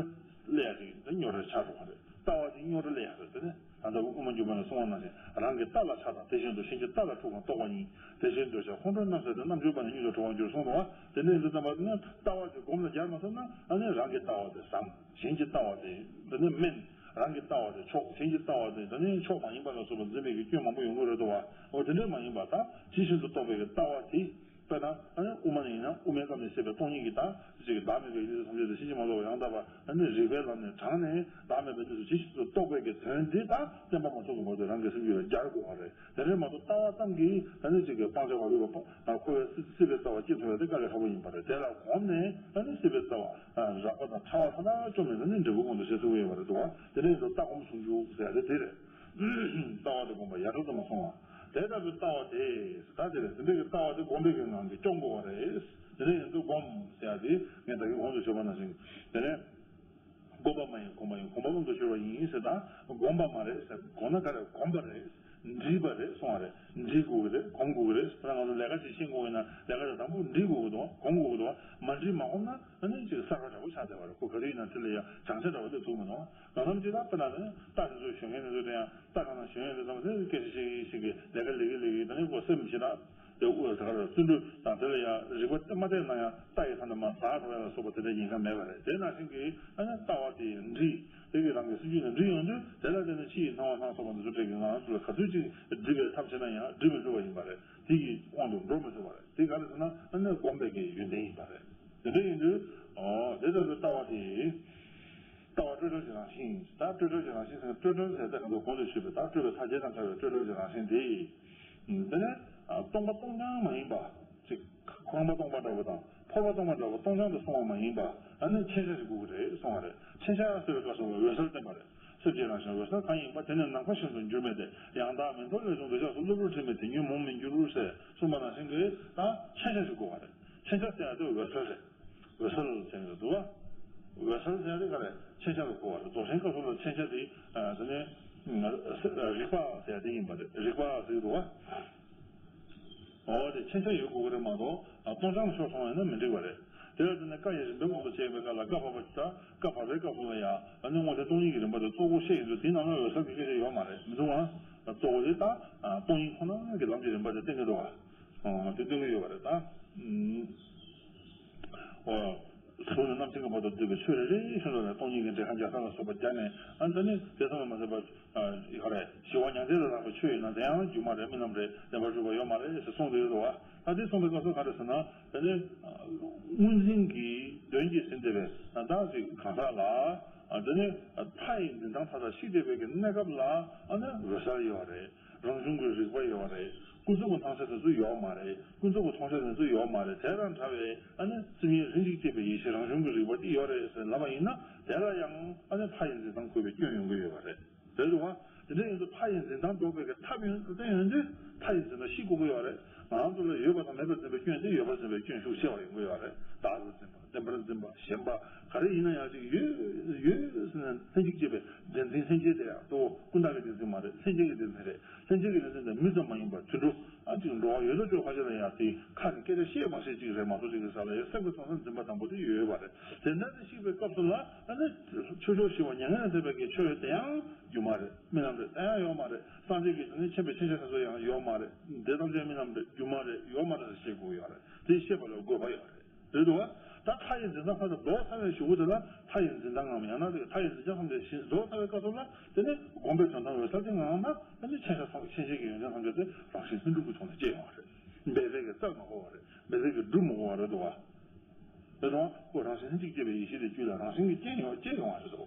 སླེབས་ཡ་ཅིག་དེ་རྙོག་དྲ་ཆགས་འགྲོ་བ་རེད། ལྟ་བ་དེ་རྙོག་དྲ་སླེབས་ཡ་རེད། དེ་ནི་ད་ལྟ་དབུ་མ་འཇུག་པ་ནས་གསུངས་པ་ནང་བཞིན། རང་གི་ལྟ་ལ་ཆགས་དང་། དེ་བཞིན་དུ་གཞན་གྱི་ལྟ་ལ་འཁྲུག་པ་རྟོག་པ་ཉིད། དེ་བཞིན་འདོད་ཆགས་ཁོང་ཁྲོའི་རྣམ་སེལ་ཏེ། རྣམ་གཅོད་པ་ནི་སྙོམས་སུ་གྲོལ་བར་འགྱུར་གསུངས་འདུག་བ། དེ་འདྲ་ཡིན་དུས་ཙམ་པ་ནི་ལྟ་བ་དེ་སྒོམ་ལ་སྦྱར་མ་ཐུབ་ན། ཨ་ནི་རང་གི་ལྟ་བ་དེ་བཟང་། གཞན་གྱི་ལྟ་བ་དེ་དེ་ནི་དམན། རང་གི་ལྟ་བ་དེ་ཕྱོགས། གཞན་གྱི་ལྟ་བ་དེ་དེ་ནི་ཕྱོགས་མ་ཡིན་པ་ལ་སོགས་པ་འཛིན་པའི་གི་སྐྱོན་མང་པོ་ཡོང་གི་རེད་འདུག་བ། འོ་དེ་འདྲ་མ་ཡིན་པ། ད་ཇི་བཞིན་དུ་རྟོགས་པའི་གི་ལྟ་བ་དེ། དཔེར་ན་ཨ་ནི་དབུ་མ་ནས་ཡིན་ན། དབུ་མའི་སྐབས་ནས་བཤད་པའི་སྟོང་ཉིད་ཀྱི་བདག་ཅིག་བདག་མེད་པའི་གནས་ཚུལ་ཐམས་ཅད་དེ་ཕྱིན་ཅི་མ་ལོག་པར་ཡང་དག་པར། ཨ་ནི་རིགས་པའི་ལམ་ནས་དྲངས་ནས་བདག་མེད་པའི་གནས་ཚུལ་ཇི་བཞིན་དུ་རྟོགས་པའི་གི་དོན་དེ། ད་བརྟན་པ་མ་ཐོབ་ཀྱི་བར་དུ་རང་གི་སེམས་རྒྱུད་ལ་སྦྱར་དགོས་པ་རེད། དེ་འདྲ་མ་གཏོགས་ལྟ་བ་ཙམ་གྱིས་ཨ་ནི་ཅིག་གི་སྤང་བྱ་བ་ལུས་པ་འཁོར་བའི་སྲིད་པའི་རྩ་བ་སྐྱེ་ཐུབ་པ་དེ་དཀའ་ལས་ཁག་པོ་ཡིན་པ་རེད། དེ་ལ་གོམས་ནས་ཨ་ནི་སྲིད་པའི་རྩ་བ་རགས་པ་དང་ཕྲ་བ་ཐ་ན་བཅོམ་ནས། ཨ་ནི་འབྲས་བུ་མངོན་དུ་བྱེད་ཐུབ་ཀྱི་ཡོད་པ་རེད་འདུག་བ། དེ་འདྲ་ཡིན་དུས་ལྟ་སྒོམ་ཟུང་འཇུག་ཟེར་ཡ་དེ་དེ་རེད། ལྟ་བ་དེ་སྒོམ་པ་ཡ་བྲལ་དུ་མ་སོང་བ། དེ་ལྟ་བུའི་ལྟ་བ་དེ། ད་དེ་རེད། དེ་འདྲ་གི་ལྟ་བ་དེ་སྒོམ་པའི་གི་ངང་གིས་སྐྱོང་དགོས་པ་རེད། དེ་འདྲ་ཡིན་དུས་སྒོམ་ཟེར་ཡ་དེ་ངས་ད་གིན་གོང་དུ་ཞུས་པ་ནང་བཞིན། དེ་ནས་སྒོམ་པ་མ་ཡིན་གོམས་པ་ཡིན། གོམས་པ་ལམ་དུ་སྦྱོར་བ་ཡིན་ཟེར། ད་སྒོམ་པ་མ་རེད་ཟེར། གོམས་ན་ག་རེ། གོམས་པ་རེད། འདྲིས་པ་རེད་གསུང་བ་རེད། འདྲིས་དགོས་ཀྱི་རེད། གོམས་དགོས་ཀྱི་རེད། ད་ང་ཚོ་ལས་ཀ་ཅིག་ཤེས་དགོས་ཡིན་ན། ལས་ཀ་དེ་དང་པོ་འདྲིས་དགོས་ཀྱི་འདུག་གོམས་དགོས་ཀྱི་འདུག་མ་འདྲིས་མ་གོམས་ན་ཨ་ནི་ཅིག་གསར་པ་འདྲ་པོ་ཆགས་བསྡད་པ་རེད། ཁོ་ག་དུས་ཡིན་ན་དེ་ལ་ཡ་སྦྱང་ཆ་འདྲ་པོ་སླེབས་ཐུབ་མི་འདུག་གང་འཚམ་ཅིག་ལ་དཔེར་ན་ནི་རྟ་དེ་ཚོ་ཞོན་མཁན་དེ་ཚོ་དེ་ཡང་རྟ་གང་ན་ཞོན་ཡོད་དུས་ཙམ་པ་དེ་སྐད་ཆ་བཤད་ཀྱིན་བཤད་ཀྱིན་ལས་ཀ་ལས་ཀྱིན་ལས་ཀྱིན། ད་ནི་ཁོ་སེམས་ཞེ་དྲག་དེ་དབུ་ད་ག་རེ་བརྩོན་འགྲུས་དང་དེ་ལ་ཡ་རིག་པ་དེ་མ་བསྟེན་ན་ཡང་རྟ་ཡི་ཐ་ན་མ་ཟ་འགྲོ་ཡ་ལ་སོགས་པ་དེ་འདྲ་ཉེན་ཁ་མེད་པ་རེད། དེ་ནང་བཞིན་གྱི་ཨ་ནི་ལྟ་བ་དེ་འདྲིས། དེ་གིས་རང་གི་སེམས་རྒྱུད་ལ་འདྲིས་ཡོང་དུས། དེ་ལ་བརྟེན་ནས་ཕྱི་ཡི་སྣང་བ་སྣ་ཚོགས་པ་འདི་ཚོ་འཕྲད་ཀྱི་ངང་ཚུལ་ལ་ག་ཚོད་ཅིག་སྒྲིབ་པའི་ཐབས་བྱས་ན་ཡང་སྒྲིབ་མི་ཚུགས་པ་ཡིན་པ་རེད། དེ་གི་དབང་དུ་འགྲོ་མི་ཚུགས་པ་རེད། དེ་ག་རེ་ཟེར་ན་ཨ་ནི་སྒོམ་པའི་གི་ཡོན་ཏན་ཡིན་པ་རེད། དེ་འདྲ་ཡིན་དུས། ཨོ་དེ་ལྟ་བུའི་ལྟ་བ་དེ། ལྟ་བ་སྤྲོས་བྲལ་གྱི་རང་བཞིན། ད་སྤྲོས་བྲལ་གྱི་རང་བཞིན་ཟེར་ན། སྤྲོས་བྲལ་ཟེར་ཏེ་ང་ཚོ་གོང་དུ་ཞུས་པའི་ད་སྤྲོས་པའི་མཐའ་བརྒྱད་དང་བྲལ་བའི་སྤྲོས་བྲལ་གྱི་རང་བཞིན་དེ། དེ་ནི་སྟོང་པ་སྟོང་རྐྱང་མ་ཡིན་པ། ཅིག་ཁེངས་པ་སྟོང་པ་འདྲ་བོ་དང་འཁོར་བ་སྟོང་པ་འདྲ་བོ་སྟོང་རྐྱང་དུ་སོང་བ་མ་ཡིན་པ། ཨ་ནི་མཁྱེན་ཆ་ཞིག་དགོས་ཀྱི་རེད་གསུང་བ་རེད། མཁྱེན་ཆ་ཟེར་བའི་སྐབས་སུ་འོད་གསལ་བསྟན་པ་རེད། སེམས་ཀྱི་རང་བཞིན་འོད་གསལ་གང་ཡིན་པ། དེ་ནི་ནམ་མཁའ་བཞིན་དུ་འགྱུར་མེད་དེ། ཡང་དག་མུན་འཐོམས་ལས་བྱུང་འདོད་ཆགས་སོགས། གློ་བུར་དྲི་མས་དེ་ཉིད་མོངས་མི་འགྱུར་ཟེར་གསུངས་པ་ནང་བཞིན་གྱི་ད་མཁྱེན་ཆ་ཞིག་དགོས་པ་རེད། མཁྱེན་ཆ་ཟེར་ཡ་དེ་འོད་གསལ་རེད། འོད་གསལ་ཟེར་ཡ་འདུག་བ། འོད་གསལ་ཟེར་ཡ་དེ་ག་རེ། མཁྱེན་ཆ་ལ་གོ་བ་རེད། རྫོགས་ཆེན་སྐབས་སུ་ལ་མཁྱེན་ཆ་དེ་ཨ་དེ་ནི་རིག་པ་ཟེར་ཡ་དེ་ཡིན་པ་རེད། རིག་པ་ཟེར་གྱི་འདུག་བ། འོ་དེ་མཁྱེན་ཆ་ཡོད་དགོས་ཀྱི་རེད་མ་གཏོགས། ཨ་སྟོང་རྐྱང་ཤོར་སོང་བ་ཡིན་ན་མི་འགྲིག་པ་རེད། དེ་ལ་བརྟེན་ནས་བཀའ་ཡི་རིམ་པའི་དབང་དུ་བྱས་པའི་སྐབས་ལ། བཀའ་བབས་པ་ཅིག་དང་བཀའ་བབས་པའི་སྐབས་སུ་ལ་ཡང་ཨ་ནི་དངོས་དེ་སྟོང་ཉིད་ཀྱི་རིམ་པ་དེ་གཙོ་བོ་བཤད་ཡོང་དུས། དེའི་ནང་ལ་འོད་གསལ་གྱི་སྐད་ཆ་ཡོད་མ་རེད། མི་འདུག་ཨ། གཙོ་བོ་དེ་ད་ཨ་སྟོང་ཉིད་ཁོ་ན་གི་ལམ་གྱི་རིམ་པ་དེ་བསྟན་གྱི་འདུག་ཨ། ཨ་དེ་སྟོན་གྱི་ཡོད་པ་རེད་ད། ཨོ། གཟུགས་ནས་རྣམ་མཁྱེན་གྱི་བར་དུ་བསྡུས་པའི་ཆོས་རེ་རེ་བཞིན་དུ་ལ་སྟོང་ཉིད་ཀྱི་འགྲེལ་ཁ་རྒྱག་ས་ལ་སོགས་པ་སྦྱར་ནས། ཨ་ནི་ད་ནི་དེ་ཙམ་ལ་མ་ཟད་པར། ཨ་ག་རེ། ཞི་བ་མྱང་འདས་ལ་ལྷག་པའི་ཆོས་ཡོད་ན་དེ་ཡང་སྒྱུ་མ་རེད། རྨི་ལམ་རེད། བདེན་པར་གྲུབ་པ་ཡོད་མ་རེད་ཟེར་གསུངས་ཏེ་ཡོད་དོ། ད་དེ་གསུངས་པའི་སྐབས་སུ་ག་རེ་ཟེར་ན། དེ་ནི་དངོས་འཛིན་གྱི་དོན་གྱིས་ཟིན་བསྡད་པའི་ད་ཅིག་གང་ཟག་ལ། ཨ་དེ་ནི་མཐའ་ཡི་འཛིན་སྟངས་མཐའ་དག་ཤེས་བསྡད་པའི་གི་གནས་སྐབས་ལ། ཨ་ནི་འོད་གསལ་ཡོད་རེད། རང་བྱུང་གི་རིག་པ་ཡོད་པ་རེད། ཀུན་རྫོབ་ཀྱི་སྣང་ཆ་དེ་ཚོ་ཡོད་མ་རེད། ཀུན་རྫོབ་ཀྱི་མཐོང་ཆ་དེ་ཚོ་ཡོད་མ་རེད། དེ་དང་བྲལ་བའི་ཨ་ནི་སེམས་ཉིད་རིན་ཅིག་སྐྱེས་པའི་ཡེ་ཤེས་རང་བྱུང་གི་རིག་པ་དེ་ཡོད་རེད་ཟེར་ལབ་པ་ཡིན་ན། དེ་ལ་ཡང་ཨ་ནི་མཐའ་ཡི་འཛིན་སྟངས་འཁོར་བའི་སྐྱོན་ཡོང་གི་ཡོད་པ་རེད། རེད་འདུག་བ། དེ་འདྲ་ཡིན་དུས་མཐའ་ཡི་འཛིན་སྟངས་ལྡོག་པའི་གི་ཐབས་ཡོན་དུ་བསྟན་ཡོང་དུས། མཐའ་ཡི་འཛིན་སྟངས་ཤེས་དགོས་ཀྱི་ཡོད་རེད། ང་རང་ཚོ་ལ་ཡོད་པ་དང་མེད་པར་འཛིན་པའི་སྐྱོན་དེ་ཡོད་པར་འཛིན་པའི་སྐྱོན་ཤུགས་ཆེ་བ་ཡོང་གི་ཡོད་རེད། བདག་ཏུ་འཛིན་པ། བདེན་པར་འཛིན་པ། ཞེན་པ། ག་རེ་ཡིན་ན་ཡང་ཅིག་ཡོད་ཡོད་ཟེར་ན་ལྷན་ཅིག་སྐྱེས་པའི་བདེན་འཛིན་ལྷན་སྐྱེས་དེ་ཡང་གཙོ་བོ་ཀུན་བརྟགས་ཀྱི་བདེན་འཛིན་མ་རེད། ལྷན་སྐྱེས་ཀྱི་བདེན་འཛིན་རེད། ལྷན་སྐྱེས་ཀྱི་བདེན་འཛིན་དེ་མི་ཙམ་མ་ཡིན་པར་དུད་འགྲོ་ཨ་ཅིག་འགྲོ་བ་ཡོད་དོ་ཅོག་ཁ་ཤས་ལ་ཡང་དེ་ཁ་ནས་སྐད་ཆ་བཤད་མ་ཤེས་ཅིག་རེད་མ་གཏོགས་ཅིག་གི་ས་ལ་ཡང་སེམས་ཀྱི་སོང་ས་འཛིན་པ་དང་པོ་དེ་ཡོད་པ་རེད། དེ་འདྲ་དེ་ཤེས་པའི་སྐབས་སུ་ལ་ཨ་ནི་ཆོས་མཆོག་ཞི་བ་མྱ་ངན་ལས་འདས་པའི་གི་ཆོས་དེ་ཡང་སྒྱུ་མ་རེད། རྨི་ལམ་རེད། དེ་ཡང་ཡོད་མ་རེད། སངས་རྒྱས་ཀྱི་དེ་ནི་མཁྱེན་པའི་མཁྱེན་ཆ་དེ་ཚོ་ཡང་ཡོད་མ་རེད། དེ་ཐམས་ཅད་རྨི་ལམ་རེད། སྒྱུ་མ་རེད། ཡོད་མ་རེད་ཟེར་བཤད་དགོས་ཡོད་རེད། དེ་ཤེས་པ་ལ་དགོས་པ་ཡོད་རེད། རེད་འདུག་བ། ད་མཐའ་ཡི་འཛིན་སྟངས་ཁ་ཚ་རྫོགས་ཚར་བའི་གཞུག་གུ་དེ་ལ་མཐའ་ཡི་འཛིན་སྟངས་ངམ་ཡང་ན་དེ་མཐའ་ཡི་འཛིན་སྟངས་ཐམས་ཅད་ཞིག་རྫོགས་ཚར་བའི་སྐབས་སུ་ལ་དེ་ནི་སྒོམ་པའི་དོན་དམ་འོད་གསལ་གྱི་ངང་ན་དེ་ནི་མཁྱེན་ཆ་ཐམས་མཁྱེན་ཆེན་གྱི་ཡོན་ཏན་ཐམས་ཅད་དེ་རང་བཞིན་ལྷུན་གྲུབ་ཀྱི་ཐོག་ནས་སྐྱེ་ཡོང་བ་རེད། འབད་རྩལ་གྱིས་བཙལ་མ་དགོས་པ་རེད། འབད་རྩལ་གྱིས་སྒྲུབ་མ་དགོས་པ་རེད་འདུག་བ། རེད་འདུག་བ། ཁོ་རང་བཞིན་ལྷན་ཅིག་སྐྱེས་པའི་ཡེ་ཤེས་དེ་རྒྱུད་ལ་རང་བཞིན་གྱིས་སྐྱེ་ཡོང་སྐྱེ་ཡོང་བ་རེད་འདུག་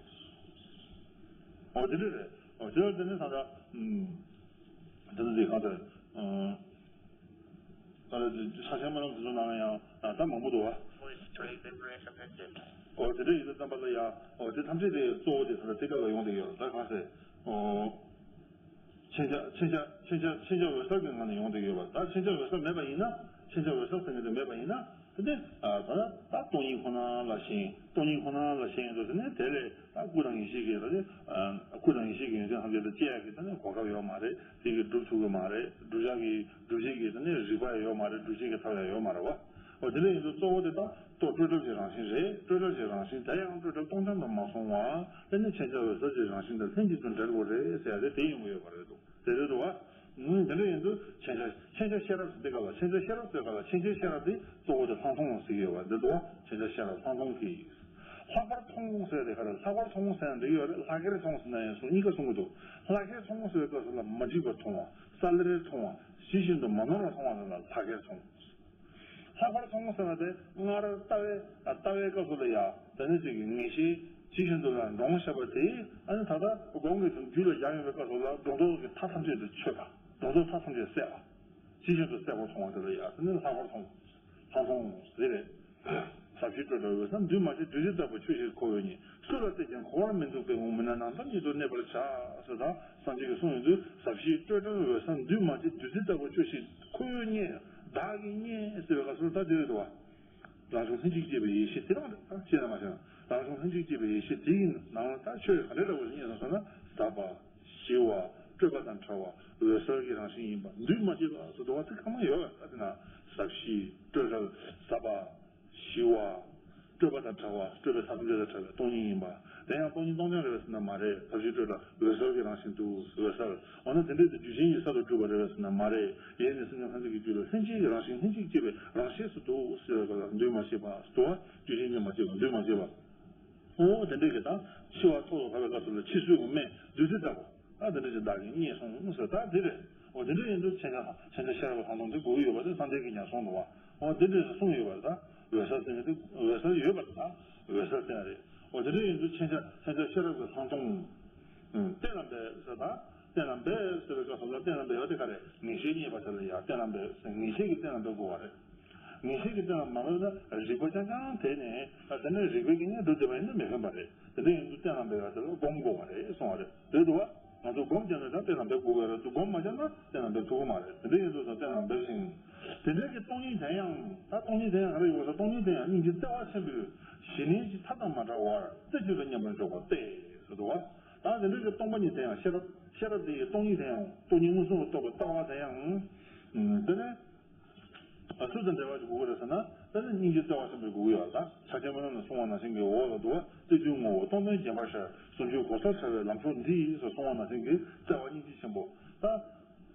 འོ་དེ་འདྲ་རེད། འོ་དེ་ལ་དེ་ནི་ད་ལྟ་ཨུམ། དེ་ནི་དེ་གང་ལྟར་ཨུམ། ད་ལྟ་ས་ཆེན་སྨོན་ལམ་དེ་ཚོ་ནང་ལ་ཡང་ད་མང་པོ་འདུག་བ། འོ་དེ་འདྲ་ཡིན་དུས་ཙམ་པ་ལ་ཡང་འོ་དེ་ཐམས་ཅད་དེ་གཙོ་བོ་དེ་ད་ལྟ་དེ་ག་ལ་ཡོང་བསྡད་ཡོད་རེད། ད་གང་ཟེར། འོ། མཁྱེན་ཆ་མཁྱེན་ཆ་མཁྱེན་ཆ་མཁྱེན་ཆ་འོད་གསལ་གྱི་ངང་ནས་ཡོང་བསྡད་ཡོད་པ། ད་མཁྱེན་ཆ་འོད་གསལ་མེད་པ་ཡིན་ན། མཁྱེན་ཆ་འོད་གསལ་ཟེར་མཁན་དེ་མེད་པ་ཡིན་ན། དེ་ནི་ད་ད་སྟོང་ཉིད་ཁོ་ན་ལ་ཞེན། སྟོང་ཉིད་ཁོ་ན་ལ་ཞེན་ཡོད་དུས་ནི་དེ་ལས་ད་སྐུ་དང་ཡེ་ཤེས་ཀྱི་ད་ནི་སྐུ་དང་ཡེ་ཤེས་ཀྱི་ཡོན་ཏན་ཐམས་ཅད་དེ་སྐྱེ་ཡག་གི་ད་ནི་གོ་སྐབས་ཡོད་མ་རེད། དེ་གི་སྒྲུབ་ཐུབ་ཀྱི་མ་རེད། སྒྲུབ་བྱ་གི་སྒྲུབ་བྱེད་ཀྱི་ད་ནི་རིགས་པ་ཡང་ཡོད་མ་རེད། སྒྲུབ་བྱེད་ཀྱི་ཐབས་ཡང་ཡོད་མ་རེད་བ། འོ་དེ་འདྲ་ཡིན་དུས་གཙོ་བོ་དེ་ད་ལྟོ་སྤྲོས་བྲལ་གྱི་རང་བཞིན་རེད། སྤྲོས་བྲལ་གྱི་རང་བཞིན་དེ་ཡང་སྤྲོས་བྲལ་སྟོང་རྐྱང་དུ་མ་སོང་བ། དེ་ནི་མཁྱེན་ཆ་འོད་གསལ་གྱི་རང་བཞིན་དང་ལྷན་ཅིག་ཏུ་འབྲེལ་དགོས་རེད་ཟེར་ཡ་དེ་དེ་ཡོང་གི་ཡོད་པ་རེད་འདུག་དེ་རེད་འདུག་བ། ཨུམ། དེ་འདྲ་ཡིན་དུས་མཁྱེན་ཆ་མཁྱེན་ཆ་ཤེས་རབ་ཟེར་དེ་ག་ལ་མཁྱེན་ཆ་ཤེས་རབ་ཟེར་ག་ལ་མཁྱེན་ཆ་ཤེས་རབ་དེ་གཙོ་བོ་དེ་ལྷག་མཐོང་ཟེར་གྱི་ཡོད་པ་འདི་འདུག་བ། མཁྱེན་ཆ་ཤེས་རབ་ལྷག་མཐོང་གི། ལྷག་པར་མཐོང་ཟེར་དེ་ག་ལ་ལྷག་པར་མཐོང་ཟེར་ཡང་འགྲིག་ཡོད་རེད། ལྷག་གེར་མཐོང་ཟེར་ན་ཡང་གསུང་གཉིས་ཀ་གསུང་གི་འདུག་ལྷག་གེར་མཐོང་ཟེར་བའི་སྐབས་སུ་ལ་མ་འཇིགས་པར་མཐོང་བ། ས་ལེར་མཐོང་བ། ཇི་བཞིན་དུ་མ་ནོར་བར་མཐོང་བ་ལ་ལྷག་གེར་མཐོང་། ལྷག་པར་མཐོང་ཟེར་བ་དེ་སྔར་ལྟ་བའི་ལྟ་བའི་སྐབས་སུ་ལ་ཡ་དེ་ནི་ཅིག་གི་ངེས་ཤེས་ཇི་བཞིན་དུ་ལ་འདྲོངས་བཞག་པ་དེ་ཨ་ནི་ད་ལྟ་སྒོམ་གྱི་རྒྱུད་ལ་སྦྱངས་ཡོད་པའི་སྐབས་སུ་ལ་སྒྲོ་འདོགས་ཀྱི་མཐའ་ཐམས་ཅད་དུ་ཆོད་པ། སྒྲོ་འདོགས་མཐའ་ཐམས་ཅད་བསལ་བ། ཇི་བཞིན་དུ་གསལ་པོར་མཐོང་བ་དེ་ལ་ཡ་དེ་ནི་ལྷག་པར་མཐོང་། ལྷག་མཐོང་ཟེར་རེད། ཟབ་ཞི་སྤྲོས་བྲལ་འོད་གསལ་འདུས་མ་བྱས་བདུད་རྩི་ལྟ་བུ་ཆོས་ཤིག་ཁོ་བོས་རྙེད། སུ་ལ་བལྟས་ཀྱང་གོ་བར་མི་འདུག་པས་ངུར་སྨྲིག་ན་ནམ་མཁའ་ཉིད་དུ་གནས་པར་བྱ། ཟེར་ད་སངས་རྒྱས་ཀྱིས་གསུངས་ཡོང་དུས་ཟབ་ཞི་སྤྲོས་བྲལ་འོད་གསལ་འདུས་མ་བྱས་བདུད་རྩི་ལྟ་བུ་ཆོས་ཤིག་ཁོ་བོས་རྙེད། བདག་གིས་རྙེད་ཟེར་བའི་སྐབས་སུ་ད་དེ་རེད་འདུག་བ། རང་བྱུང་ལྷན་ཅིག་སྐྱེས་པའི་ཡེ་ཤེས་དེ་རང་རེད། ད་ཤེས་ན་མ་ཤེས་ན་རང་བྱུང་ལྷན་ཅིག་སྐྱེས་པའི་ཡེ་ཤེས་དེ་ཡི་ནང་ལ་ད་ཆོས་ག་འདྲ་འདྲ་བོ་ཞིག་རྙེད་སོང་ཟེར་ན་ཟབ་པ། ཞི་བ། སྤྲོས་པ་དང་བྲལ་བ། འོད་གསལ་གྱི་རང་བཞིན་ཡིན་པ། འདུས་མ་བྱས་པ་སོགས་འདུ་བ་ཚིག་གང་མང་ཡོད་པ་ལྟ་དེ་ན་ཟབ་ཞི་སྤྲོས་བྲལ་ཟབ་པ། ཞི་བ། སྤྲོས་པ་དང་བྲལ་བ། སྤྲོས་པའི་ས་ཐམས་ཅད་དང་བྲལ་བའི་སྟོང་ཉིད་ཡིན་པ། དེ་ཡང་སྟོང་ཉིད་སྟོང་རྐྱང་རེད་པས་ཟེར་ན་མ་རེད། ཟབ་ཞི་སྤྲོས་བྲལ་འོད་གསལ་གྱི་རང་བཞིན་དུ་འོད་གསལ། འོ་ན་དེ་འདྲས་དེ་རྒྱུ་ཅན་གྱི་གསར་དུ་གྲུབ་པ་རེད་པས་ཟེར་ན་མ་རེད། ཡེ་ནས་སེམས་ཅན་ཐམས་ཅད་ཀྱི་རྒྱུད་ལ་ལྷན་སྐྱེས་ཀྱི་རང་བཞིན་ལྷན་ཅིག་སྐྱེས་པའི་རང་གཤིས་སུ་འདུག་ཟེར་བ་ལ་འདུས་མ་བྱས་པ་འདུག་བ། རྒྱུ་ཅན་གྱིས་མ་སྐྱེས་པ་འདུས་མ་བྱས་པ། འོ་དེ་འདྲས་ཀྱི་ད་འཆི་བ་ཐོག་ཏུ་བབས་པའི་སྐབས་སུ་ལ་འཆི་གསོས་ཀྱི་སྨན་བདུད་རྩི་ལྟ་བུ། ད་དེ་འདྲ་ཞིག་བདག་གིས་རྙེད་སོང་ཟེར་ད་འདི་རེད། འོ་དེ་འདྲ་ཡིན་དུས་མཁྱེན་ཆ་མཁྱེན་ཆ་ཤེས་རབ་ལྷག་མཐོང་དེ་དགོས་ཀྱི་ཡོད་པ་དེ་སངས་རྒྱས་ཀྱིས་ཀྱང་གསུངས་འདུག་བ། འོ་དེ་འདྲ་ཞིག་གསུངས་ཡོད་པ་ད་འོད་གསལ་ཟེར་ནས་དེ་འོད་གསལ་ཡོད་པ་ད་འོད་གསལ་ཟེར་ཡ་རེད། འོ་དེ་འདྲ་ཡིན་དུས་མཁྱེན་ཆ་མཁྱེན་ཆ་ཤེས་རབ་ཀྱི་ལྷག་མཐོང་། གཏན་ལ་འབེབས་ཟེར་ད་གཏན་ལ་འབེབས་ཟེར་བའི་སྐབས་སུ་ལ་གཏན་ལ་འབེབས་ཡ་དེ་ག་རེད། ངེས་ཤེས་རྙེད་པ་དེ་ལ་ཡ་གཏན་ལ་འབེབས་ཟེར་ངེས་ཤེས་ཀྱིས་གཏན་ལ་འབེབས་དགོས་པ་རེད། ངེས་ཤེས་ཀྱི་སྟེང་ལ་མ་བབས་ན་རིག་པ་རྐྱང་རྐྱང་དེ་ནས་ད་དེ་ནས་རིག་པའི་གི་གཉེན་སྒྲུབ་བསྡད་པ་ཡིན་ན་མི་ཕན་པ་རེད། དེ་འདྲ་ཡིན་དུས་གཏན་ལ་འབེབས་ཡ་དེ་ལ་སྒོམ་དགོས་པ་རེད་གསུང་བ་རེད། རེད་འདུག་བ། ང་ཚོ་སྒོམ་བརྒྱབ་ན་ད་གཏན་ལ་འབེབས་དགོས་པ་རེད་འདུག་སྒོམ་མ་བརྒྱབ་ན་གཏན་ལ་འབེབས་ཐུབ་ཀྱི་མ་རེད། དེ་འདྲ་ཡིན་དུས་ད་གཏན་ལ་འབེབས་ཤིང་། དེ་འདྲའི་གི་སྟོང་ཉིད་དེ་ཡང་ད་སྟོང་ཉིད་དེ་ཡང་ག་རེ་ཡོད་ཟེར། སྟོང་ཉིད་དེ་ཡང་སྙིང་རྗེ་བརྩེ་བ་ཆེན་པོས་གཞི་གནས་ཀྱི་མཐའ་དང་མ་བྲལ་བར་རྩེ་གཅིག་ཏུ་མཉམ་པར་འཇོག་པ་སྟེ་ཟེར་འདུག་བ། ད་དེ་འདྲའི་གི་སྟོང་པ་ཉིད་དེ་ཡང་ཤེས་རབ་ཤེས་རབ་དེ་ཡི་སྟོང་ཉིད་དེ་ཡང་སྟོང་ཉིད་མངོན་སུམ་དུ་རྟོགས་པའི་ལྟ་བ་དེ་ཡང་། དེ་ནས། ཨ་སུ་དང་འབྲེལ་བ་ཞིག་དགོས་ཀྱི་རེད་ཟེར་ན། དེ་ནི་སྙིང་རྗེ་བརྩེ་བ་ཆེན་པོ་དགོས་ཀྱི་ཡོད་ལ། ཕྱག་ཆེན་པོ་རྣམས་ནས་གསུངས་པ་ནང་བཞིན་གྱི་འོག་ལ་འདུ་བ་རྩེ་གཅིག་ངོ་བོ་སྟོང་དོན་བརྒྱན་པར་ཤར། ཟུང་འཇུག་གོ་ས་བྲལ་བའི་ལམ་མཆོག་འདི་ཟེར་གསུངས་པ་ནང་བཞིན་གྱི་བརྩེ་བ་སྙིང་རྗེ་ཆེན་པོ་ད།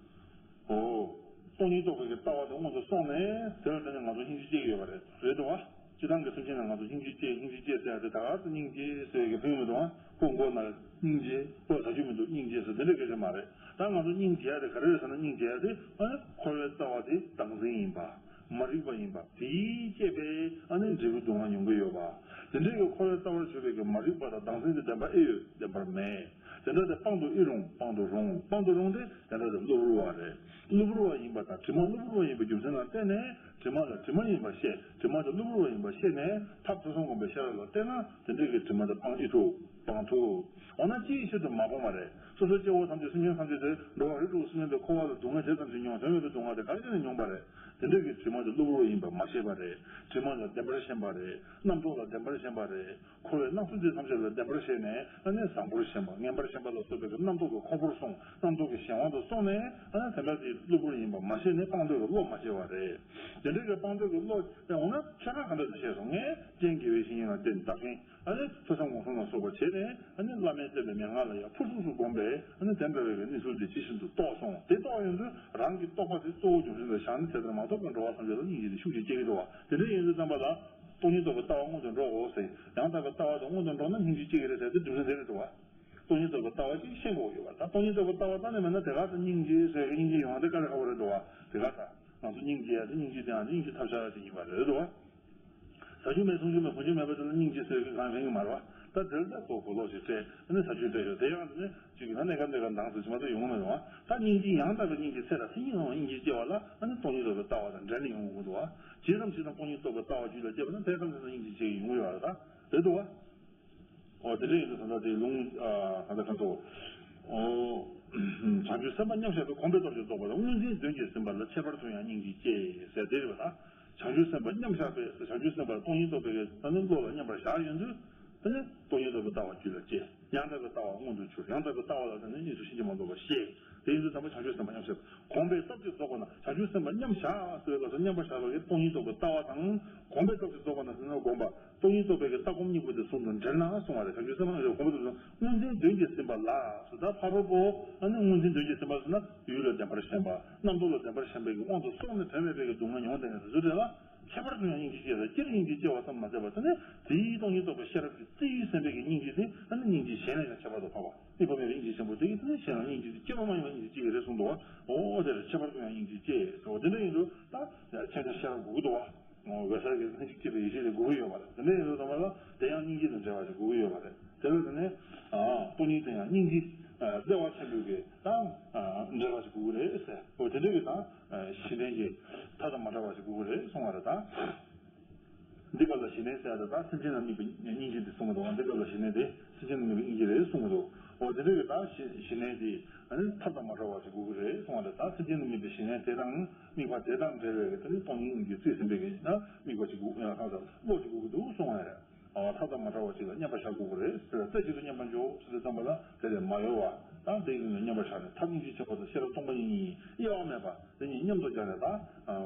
ཨོ། སྟོང་ཉིད་རྟོགས་པའི་གི་ལྟ་བ་དེ་སྔོན་དུ་སོང་ནས་དེ་ལ་བརྟེན་ནས་ང་ཚོ་སྙིང་རྗེ་སྐྱེ་གི་ཡོད་པ་རེད། རེད་འདུག་བ། སྤྱིར་བཏང་གི་སེམས་ཅན་ལ་ང་ཚོ་སྙིང་རྗེ་སྐྱེ་སྙིང་རྗེ་སྐྱེ་ཟེར་ཡ་དེ་ད་ག་སེ་སྙིང་རྗེ་ཟེར་བའི་གི་ཕན་ཡོན་མི་འདུག་བ། ཁོ་མགོ་ན་སྙིང་རྗེ་ཁོ་ཟ་རྒྱུ་མི་འདུག་སྙིང་རྗེ་ཟེར་དེ་འདྲ་གི་རེད་མ་རེད། ད་ང་ཚོ་སྙིང་རྗེ་ཡ་དེ་ག་རེ་རེད་ཟེར་ན། སྙིང་རྗེ་ཡ་དེ་ཨ་ནི་འཁོར་བའི་རྩ་བ་དེ་བདག་འཛིན་ཡིན་པ། མ་རིག་པ་ཡིན་པ། དེས་བསྐྱེད་པའི་ཨ་ནི་འབྲས་བུ་སྡུག་བསྔལ་མྱོང་གི་ཡོད་པ། དེ་འདྲའི་གི་འཁོར་བའི་རྩ་བར་གྱུར་པའི་གི་མ་རིག་པ་དང་བདག་འཛིན་དེ་བདེན་པ་ཨེ་ཡོད། བདེན་པར་མེད། དེ་འདྲ་དེ་སྤང་དུ་ཨི་རུང་། སྤང་དུ་རུང་། སྤང་དུ་རུང་དེ་དེ་འདྲ་དེ་གློ་བུར་བ་རེད། གློ་བུར་བ་ཡིན་པ་དང་དྲི་མ་གློ་བུར་བ་ཡིན་པའི་རྒྱུ་མཚན་ལ་བརྟེན་ནས་དྲི་མ་ལ་དྲི་མ་ཡིན་པ་ཤེས། དྲི་མ་དེ་གློ་བུར་བ་ཡིན་པ་ཤེས་ནས་ཐབས་ཐོས་བསམ་སྒོམ་པའི་ཤེས་རབ་ལ་བརྟེན་ན་དེ་འདྲ་གི་དྲི་མ་དེ་སྤང་ཨེ་ཐུབ། སྤང་ཐུབ། འོ་ན་ཅིའི་ཕྱིར་དུ་མ་སྤོང་བ་རེད། སོ་སོའི་སྐྱེ་བོ་ཐམས་ཅད་སེམས་ཅན་ཐམས་ཅད་དེ་འགྲོ་བ་རིགས་དྲུག་སེམས་ཅན་དེ་འཁོར་བ་ལ་སྡུག་བསྔལ་ཇི་ཙམ་ཞིག་མྱོང་། དོན་མེད་པའི་སྡུག་བསྔལ་དེ་ག་རེ་བྱས་ནས་མྱོང་པ་རེད། དེ་འདྲ་གི་དྲི་མ་དེ་གློ་བུར་བ་ཡིན་པ་མ་ཤེས་པ་རེད། དྲི་མ་ལ་བདེན་པར་ཞེན་པ་རེད། རྣམ་རྟོག་ལ་བདེན་པར་ཞེན་པ་རེད། འཁོར་བའི་སྣང་ཚུལ་འདི་ཐམས་ཅད་ལ་བདེན་པར་ཞེན་ནས་ཨ་ནི་བཟང་པོར་ཞེན་པ་ངན་པར་ཞེན་པ་ལ་སོགས་པའི་རྣམ་རྟོག་གི་ཁོལ་པོར་སོང་། རྣམ་རྟོག་གི་གཞན་དབང་དུ་སོང་ནས་ཨ་ནི་དེ་འདྲ་དེ་གློ་བུར་ཡིན་པ་མ་ཤེས་ནས་སྤང་འདོད་ཀྱི་བློ་མ་སྐྱེ་བ་རེད། དེ་འདྲ་གི་སྤང་འདོད་ཀྱི་བློ་སྐྱེ་འོང་ན་ཆོས་རང་ག་འདྲ་དུ་ཤེས་སོང་། ངས་སྤྱན་དགེ་བའི་བཤེས་གཉེན་ལ་བརྟེན་བདག་གིས་ཨ་ནི་ཐོས་བསམ་སྒོམ་གསུམ་ལ་སོགས་པ་བྱས་ནས་ཨ་ནི་བླ་མས་བསྟན་པའི་མན་ངག་ལ་ཡང་ཕུར་ཚུགས་སུ་བསྒོམས་པས་ཨ་ནི་དེ་འདྲ་བའི་གནས་ཚུལ་དེ་ཇི་བཞིན་དུ་རྟོགས་སོང་། དེ་རྟོགས་ཡོང་དུས་རང་གི་རྟོགས་པ་དེ་གཙོ་བོ་རྒྱུ་མཚན་དུ་བཞག་ནས་དེ་ལྟར་མ་རྟོགས་པར་འགྲོ་བ་ཐམས་ཅད་ལ་སྙིང་རྗེ་དེ་ཤུགས་ཀྱིས་སྐྱེ་གི་འདུག་བ། དེ་འདྲ་ཡིན་དུས་ཙམ་པ་ལ། སྟོང་ཉིད་རྟོགས་པའི་ལྟ་བ་སྔོན་དུ་འགྲོ་དགོས་ཟེར། ཡང་དག་པའི་ལྟ་བ་དང་སྔོན་དུ་འགྲོ་ན་སྙིང་རྗེ་སྐྱེ་གི་རེད་ཟེར་དེ་རྒྱུ་མཚན་དེ་རེད་འདུག་བ། སྟོང་ཉིད་རྟོགས་པའི་ལྟ་བ་ཅིག་ཤེས་དགོས་ཡོད་པ། ད་སྟོང་ཉིད་རྟོགས་པའི་ལྟ་བ་རྩ་ནས་མེད་ན་དེ་ག་ད་སྙིང་རྗེ་ཟེར་གི་སྙིང་རྗེ་ཡོང་བ་དེ་དཀའ་ལས་ཁག་པོ་རེད་འདུག་བ། དེ་ག་ད་ང་ཚོ་སྙིང་རྗེ་ཡ་དེ་སྙིང་རྗེ་དེ་ཡང་དེ་སྙིང་རྗེ་ཐབས་ཆག་ཅིག་ཡིན་པ་རེད་འདུག་བ། ཟ་རྒྱུ་མེད་འཐུང་རྒྱུ་མེད་གོན་རྒྱུ་མེད་པ་དེ་ལ་སྙིང་རྗེ་ཟེར་གི་གང་ཡང་ཡོང་གི་མ་རེད་བ། ད་དེ་ལ་ད་ལྐོག་གོ་ལོག་ཅིག་སྤྲད་ཨ་ནི་ཟ་རྒྱུ་སྤྲད་ཡོད་དེ་ཡང་དེ་ནི་ཅིག་ཡིན་ན་གནས་སྐབས་འདི་ག་འདང་ཟེར་ཅིག་མ་གཏོགས་ཡོང་གི་མ་རེད་བ། ད་སྙིང་རྗེ་ཡང་དག་པའི་སྙིང་རྗེ་ཚེ་དང་མཐུན་ཡིན་ནའང་སྙིང་རྗེ་སྐྱེ་བ་ལ་ཨ་ནི་སྟོང་ཉིད་རྟོགས་པའི་ལྟ་བ་དང་འབྲེལ་ནས་ཡོང་གི་འདུག་བ། ཇི་ཙམ་ཞིག་དང་སྟོང་ཉིད་རྟོགས་པའི་ལྟ་བ་རྒྱུད་ལ་སྐྱེས་པ་ན་དེ་ཙམ་ཞིག་དང་སྙིང་རྗེ་སྐྱེ་ཡོང་གི་ཡོད་རེད་ད། རེད་འདུག་བ། འོ་དེ་འདྲ་ཡིན་དུས་ད་ལྟ་དེ་ལུང་ཨ་ད་ལྟ་ག་ཚོ། འོ། བྱང་ཆུབ་སེམས་དཔའ་མཉམ་བཞག་པའི་གོམས་པའི་སྟོབས་ཀྱིས་རྫོགས་པ་དང་སྔོ་འཛིན་གདོན་གྱིས་ཟིན་པ་ལ་ཁྱད་པར་དུ་ཡང་སྙིང་རྗེ་སྐྱེ་ཟེར་དེ་རེད་པ་ད། བྱང་ཆུབ་སེམས་དཔའ་མཉམ་བཞག་པའི་བྱང་ཆུབ་སེམས་དཔའ་སྟོང་ཉིད་རྟོགས་པའི་ད་ནི་བློ་ལ་མཉམ་པར་བཞག་ཡོང་དུས། དེ་ནས་སྟོང་ཉིད་རྟོགས་པའི་ལྟ་བ་རྒྱུད་ལ་སྐྱེ། ཡང་དག་པའི་ལྟ་བ་མངོན་དུ་གྱུར། ཡང་དག་པའི་ལྟ་བ་ལ་བརྟེན་ནས་གཉིས་སུ་ཕྱིན་ཅི་མ་ལོག་པ་ཤེས། དེ་ཡིན་དུས་དམ་པ་བྱང་ཆུབ་སེམས་དཔའ་མཉམ་བཞག་པ་གོམས་པའི་སྟོབས་ཀྱིས་རྫོགས་པ་ན་བྱང་ཆུབ་སེམས་དཔའ་མཉམ་བཞག་ཟེར་བའི་སྐབས་སུ་མཉམ་པར་བཞག་པའི་སྟོང་ཉིད་རྟོགས་པའི་ལྟ་བ་དང་གོམས་པའི་སྟོབས་ཀྱིས་རྫོགས་པ་ན་ཟེར་ན་སྒོམ་པ། སྟོང་ཉིད་རྟོགས་པའི་ལྟ་སྒོམ་གཉིས་པོ་དེ་ཟུང་དུ་འབྲེལ་ན་གསུང་བ་རེད། བྱང་ཆུབ་སེམས་དཔའ་གོམས་པ་དེ་ཚོ་སྔོ་འཛིན་གདོན་གྱིས་ཟིན་པ་ལ་ཟེར་ད་ཕ་རོལ་པོ་ཨ་ནི་སྔོ་འཛིན་གདོན་གྱིས་ཟིན་པ་ཟེར་ན་ཡུལ་ལ་བདེན་པར་ཞེན་པ་རྣམ་རྟོག་ལ་བདེན་པར་ཞེན་པའི་དབང་དུ་སོང་ནས་དོན་མེད་པའི་སྡུག་བསྔལ་མྱོང་བསྡད་ནས་དེ་ཚོ་རེད་ལ། ཁྱད་པར་དུ་ཡང་སྙིང་རྗེ་སྐྱེ་ལ་སྤྱིར་སྙིང་རྗེ་སྐྱེ་བ་ཙམ་མ་ཟད་པར་དེ་ནི་དེའི་སྟོང་ཉིད་རྟོགས་པའི་ཤེས་རབ་ཀྱི་རྩིས་ཡུལ་སེམས་དཔའི་སྙིང་རྗེ་དེ་ཨ་ནི་སྙིང་རྗེ་གཞན་ལས་ཀྱང་ཁྱད་པར་དུ་འཕགས་པ། དམིགས་པ་མེད་པའི་སྙིང་རྗེ་ཆེན་པོ་དེ་ཡིས་དེ་ནི་གཞན་ལ་སྙིང་རྗེ་དེ་སྐྱེ་བ་མ་ཡིན་པ་སྙིང་རྗེ་སྐྱེ་གི་རེད་གསུངས་འདུག་བ། འོ་དེར་ཁྱད་པར་དུ་ཡང་སྙིང་རྗེ་སྐྱེ་ཟེར་བ་དེ་འདྲ་ཡིན་དུས་ད་ཁྱད་ཆོས་ཤེས་རབ་དགོས་ཀྱི་འདུག་བ། འོ་འོད་གསལ་གྱི་ལྷན་ཅིག་སྐྱེས་པའི་ཡེ་ཤེས་དེ་དགོས་ཀྱི་ཡོད་པ་རེད། དེ་འདྲ་ཡིན་དུས་ད་མ་ལ་དེ་ཡང་སྙིང་རྗེ་དང་འབྲེལ་བ་ཞིག་དགོས་ཀྱི་ཡོད་པ་རེད། དེ་ལ་དེ་ནས་སྟོང་ཉིད་དེ་ཡང་སྙིང་རྗེ་བདེ་བ་ཆེན་པོའི་གི་དང་འབྲེལ་བ་ཞིག་དགོས་ཀྱི་རེད་ཟེར། འོ་དེ་འདྲ་གི་དང་གཞི་རྟེན་གྱི་མཐའ་དང་མ་བྲལ་བ་ཞིག་དགོས་ཀྱི་རེད་གསུང་བ་རེད་ད། འདི་སྐབས་ལ་གཞི་རྟེན་ཟེར་ཡ་དེ་ད་སེམས་ཅན་ལ་དམིགས་པའི་སྙིང་རྗེ་འདི་གསུངས་པ་དང་། འདི་སྐབས་ལ་གཞི་རྟེན་དེ་སེམས་ཅན་ལ་དམིགས་པའི་སྙིང་རྗེ་རེད་གསུངས་པ་དང་། འོ་དེ་འདྲ་གི་ད་གཞི་གཞི་རྟེན་དེ་ཨ་ནི་ཐབས་དང་མ་བྲལ་བ་ཞིག་དགོས་ཀྱི་རེད་གསུངས་པ་རེད། ད་སེམས་ཅན་ལ་དམིགས་པའི་གཞི་རྟེན་དེ་དང་དམིགས་པ་དེ་དང་འབྲེལ་བའི་དེ་ནི་སྟོང་ཉིད་སྙིང་རྗེ་རྩིས་ཟིན་པའི་གི་ད་དམིགས་པ་ཞིག་དགོས། ཡང་ཐབས་དང་བློ་ཞིག་དགོས་ཀྱི་འདུག་གསུངས་པ་རེད། ཨ་ཐབས་དང་མ་བྲལ་བ་ཞིག་ལ་མཉམ་པར་བཞག་དགོས་ཀྱི་རེད་ཟེར། རྩེ་གཅིག་ཏུ་མཉམ་པར་འཇོག་ཟེར་དུས་ཙམ་པ་ལ་དེ་ལས་མ་གཡོ་བ་དང་དེ་ཡིན་ནས་མཉམ་པར་བཞག་ནས་ཐབས་སྙིང་རྗེ་ཆེན་པོ་དང་ཤེས་རབ་སྟོང་པ་ཉིད་གཉིས་དབྱེ་བ་མེད་པ་དེ་གཉིས་མཉམ་དུ་སྦྱར་ནས་ད་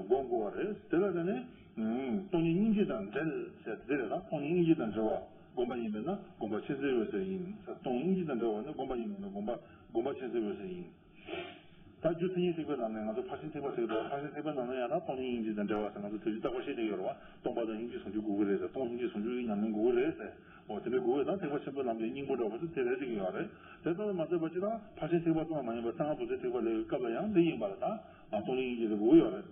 སྒོམ་དགོས་པ་རེད། དེ་ལ་དེ་ནི། ཨུམ། སྟོང་ཉིད་སྙིང་རྗེ་དང་འབྲེལ་ཟེར་དེ་རེད་ད། སྟོང་ཉིད་སྙིང་རྗེ་དང་འབྲེལ་བ་སྒོམ་པ་ཡིན་པས་ན་སྒོམ་པ་མཁྱེན་བརྩེའི་འོད་ཟེར་ཡིན། སྟོང་ཉིད་སྙིང་རྗེ་དང་འབྲེལ་བ་ནི་སྒོམ་པ་ཡིན་པས་ན་སྒོམ་པ་སྒོམ་པ་མཁྱེན་བརྩེའི་འོད་ཟེར་ཡིན། ད་རྒྱུ་མཚན་ཉིད་ཐེག་པའི་ལམ་ནས་ང་ཚོ་ཕར་ཕྱིན་ཐེག་པ་ཟེར་གི་འདུག་ཕར་ཕྱིན་ཐེག་པའི་ལམ་ནས་ཡང་ན་སྟོང་ཉིད་སྙིང་རྗེ་དང་འབྲེལ་བ་ཟེར་ང་ཚོ་དེ་བཞིན་རྟག་པར་བཤད་བསྡད་ཀྱི་ཡོད་རེད་བ། སྟོང་པ་དང་སྙིང་རྗེ་ཟུང་འཇུག་དགོས་ཀྱི་རེད་ཟེར། སྟོང་སྙིང་རྗེ་ཟུང་འཇུག་གི་ཉམས་ལེན་དགོས་ཀྱི་རེད་ཟེར། འོ་དེ་འདྲ་དགོས་ཀྱི་ད་ཐེག་པ་ཆེན་པོའི་ལམ་གྱི་སྙིང་པོ་འདྲ་བོ་དེ་དེ་རེད་བསྡད་ཀྱི་ཡོད་རེད། དེ་ལྟར་མ་ཟད་པ་ཅི་དང་ཕར་ཕྱིན་ཐེག་པ་ཙམ་མ་ཡིན་པར་གསང་སྔགས་རྡོ་རྗེ་ཐེག་པ་ལས་སྐབས་ལ་ཡང་འདི་ཡིན་པ་ལ་ད་སྟོང་ཉིད་སྙིང་རྗེ་དེ་དགོས་ཀྱི་ཡོད་རེད།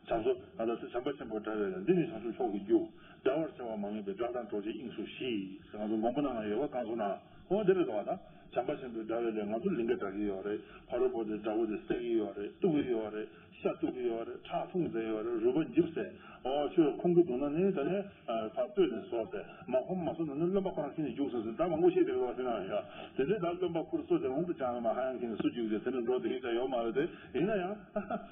བྱང་སོ་ཨ་ད་ཚེ་བྱམས་པ་ཆེན་པོའི་དགྲ་བོས་ལས། འདི་ནི་བྱང་ཆུབ་མཆོག་གི་རྒྱུ། བདག་བར་བྱ་བ་མ་དམིགས་པའི། དགྲ་དང་གྲོགས་བྱེད་དབྱིངས་སུ་ཞི། ཟེར་ང་ཚོ་མགོན་པོ་ནང་ལ་ཡོད་པ་གང་སོང་ན། འོ་དེ་རེད་དོ། ད་བྱམས་པ་ཆེན་པོའི་དགྲ་བོས་ལས་ང་ཚོ་ལིང་ག་དྲག་གི་ཡོད་རེད། ཕ་རོལ་པོ་དེ་དགྲ་བོ་དེ་བསད་ཀྱི་ཡོད་རེད། གཏུག་གི་ཡོད་རེད། ཤ་གཏུག་གི་ཡོད་རེད། ཁྲག་འཐུང་ཟེར་ཡོད་རེད། རུས་པ་འཇིབ་ཟེར། འོ་ཁྱོད་ཁོང་གི་འདུག་ན་ནི་ད་ནི་ཕར་ལྟོས་ནས་ཟོ་ཟེར། མ་ཁོམ་མ་ཟོ་ན་ནི་རློན་པ་ཁོ་རང་ཁྱེར་ནས་རྒྱུགས་ཟེར་ཟེར། ད་མང་པོ་བཤད་བསྡད་པ་ཟེར་ན་ཡ། དེ་འདྲའི་ད་རློན་པ་ཁུར་ཟོ་དེ་འོང་དུ་ཅང་མ་ཧ་ཡང་ཁྱེར་ནས་སུ་རྒྱུགས་ཟེར་དེ་འདྲ་འགྲོ་དེ་ཡིན་ས་ཡོད་མ་རེད་དེ། ཡིན་ན་ཡང་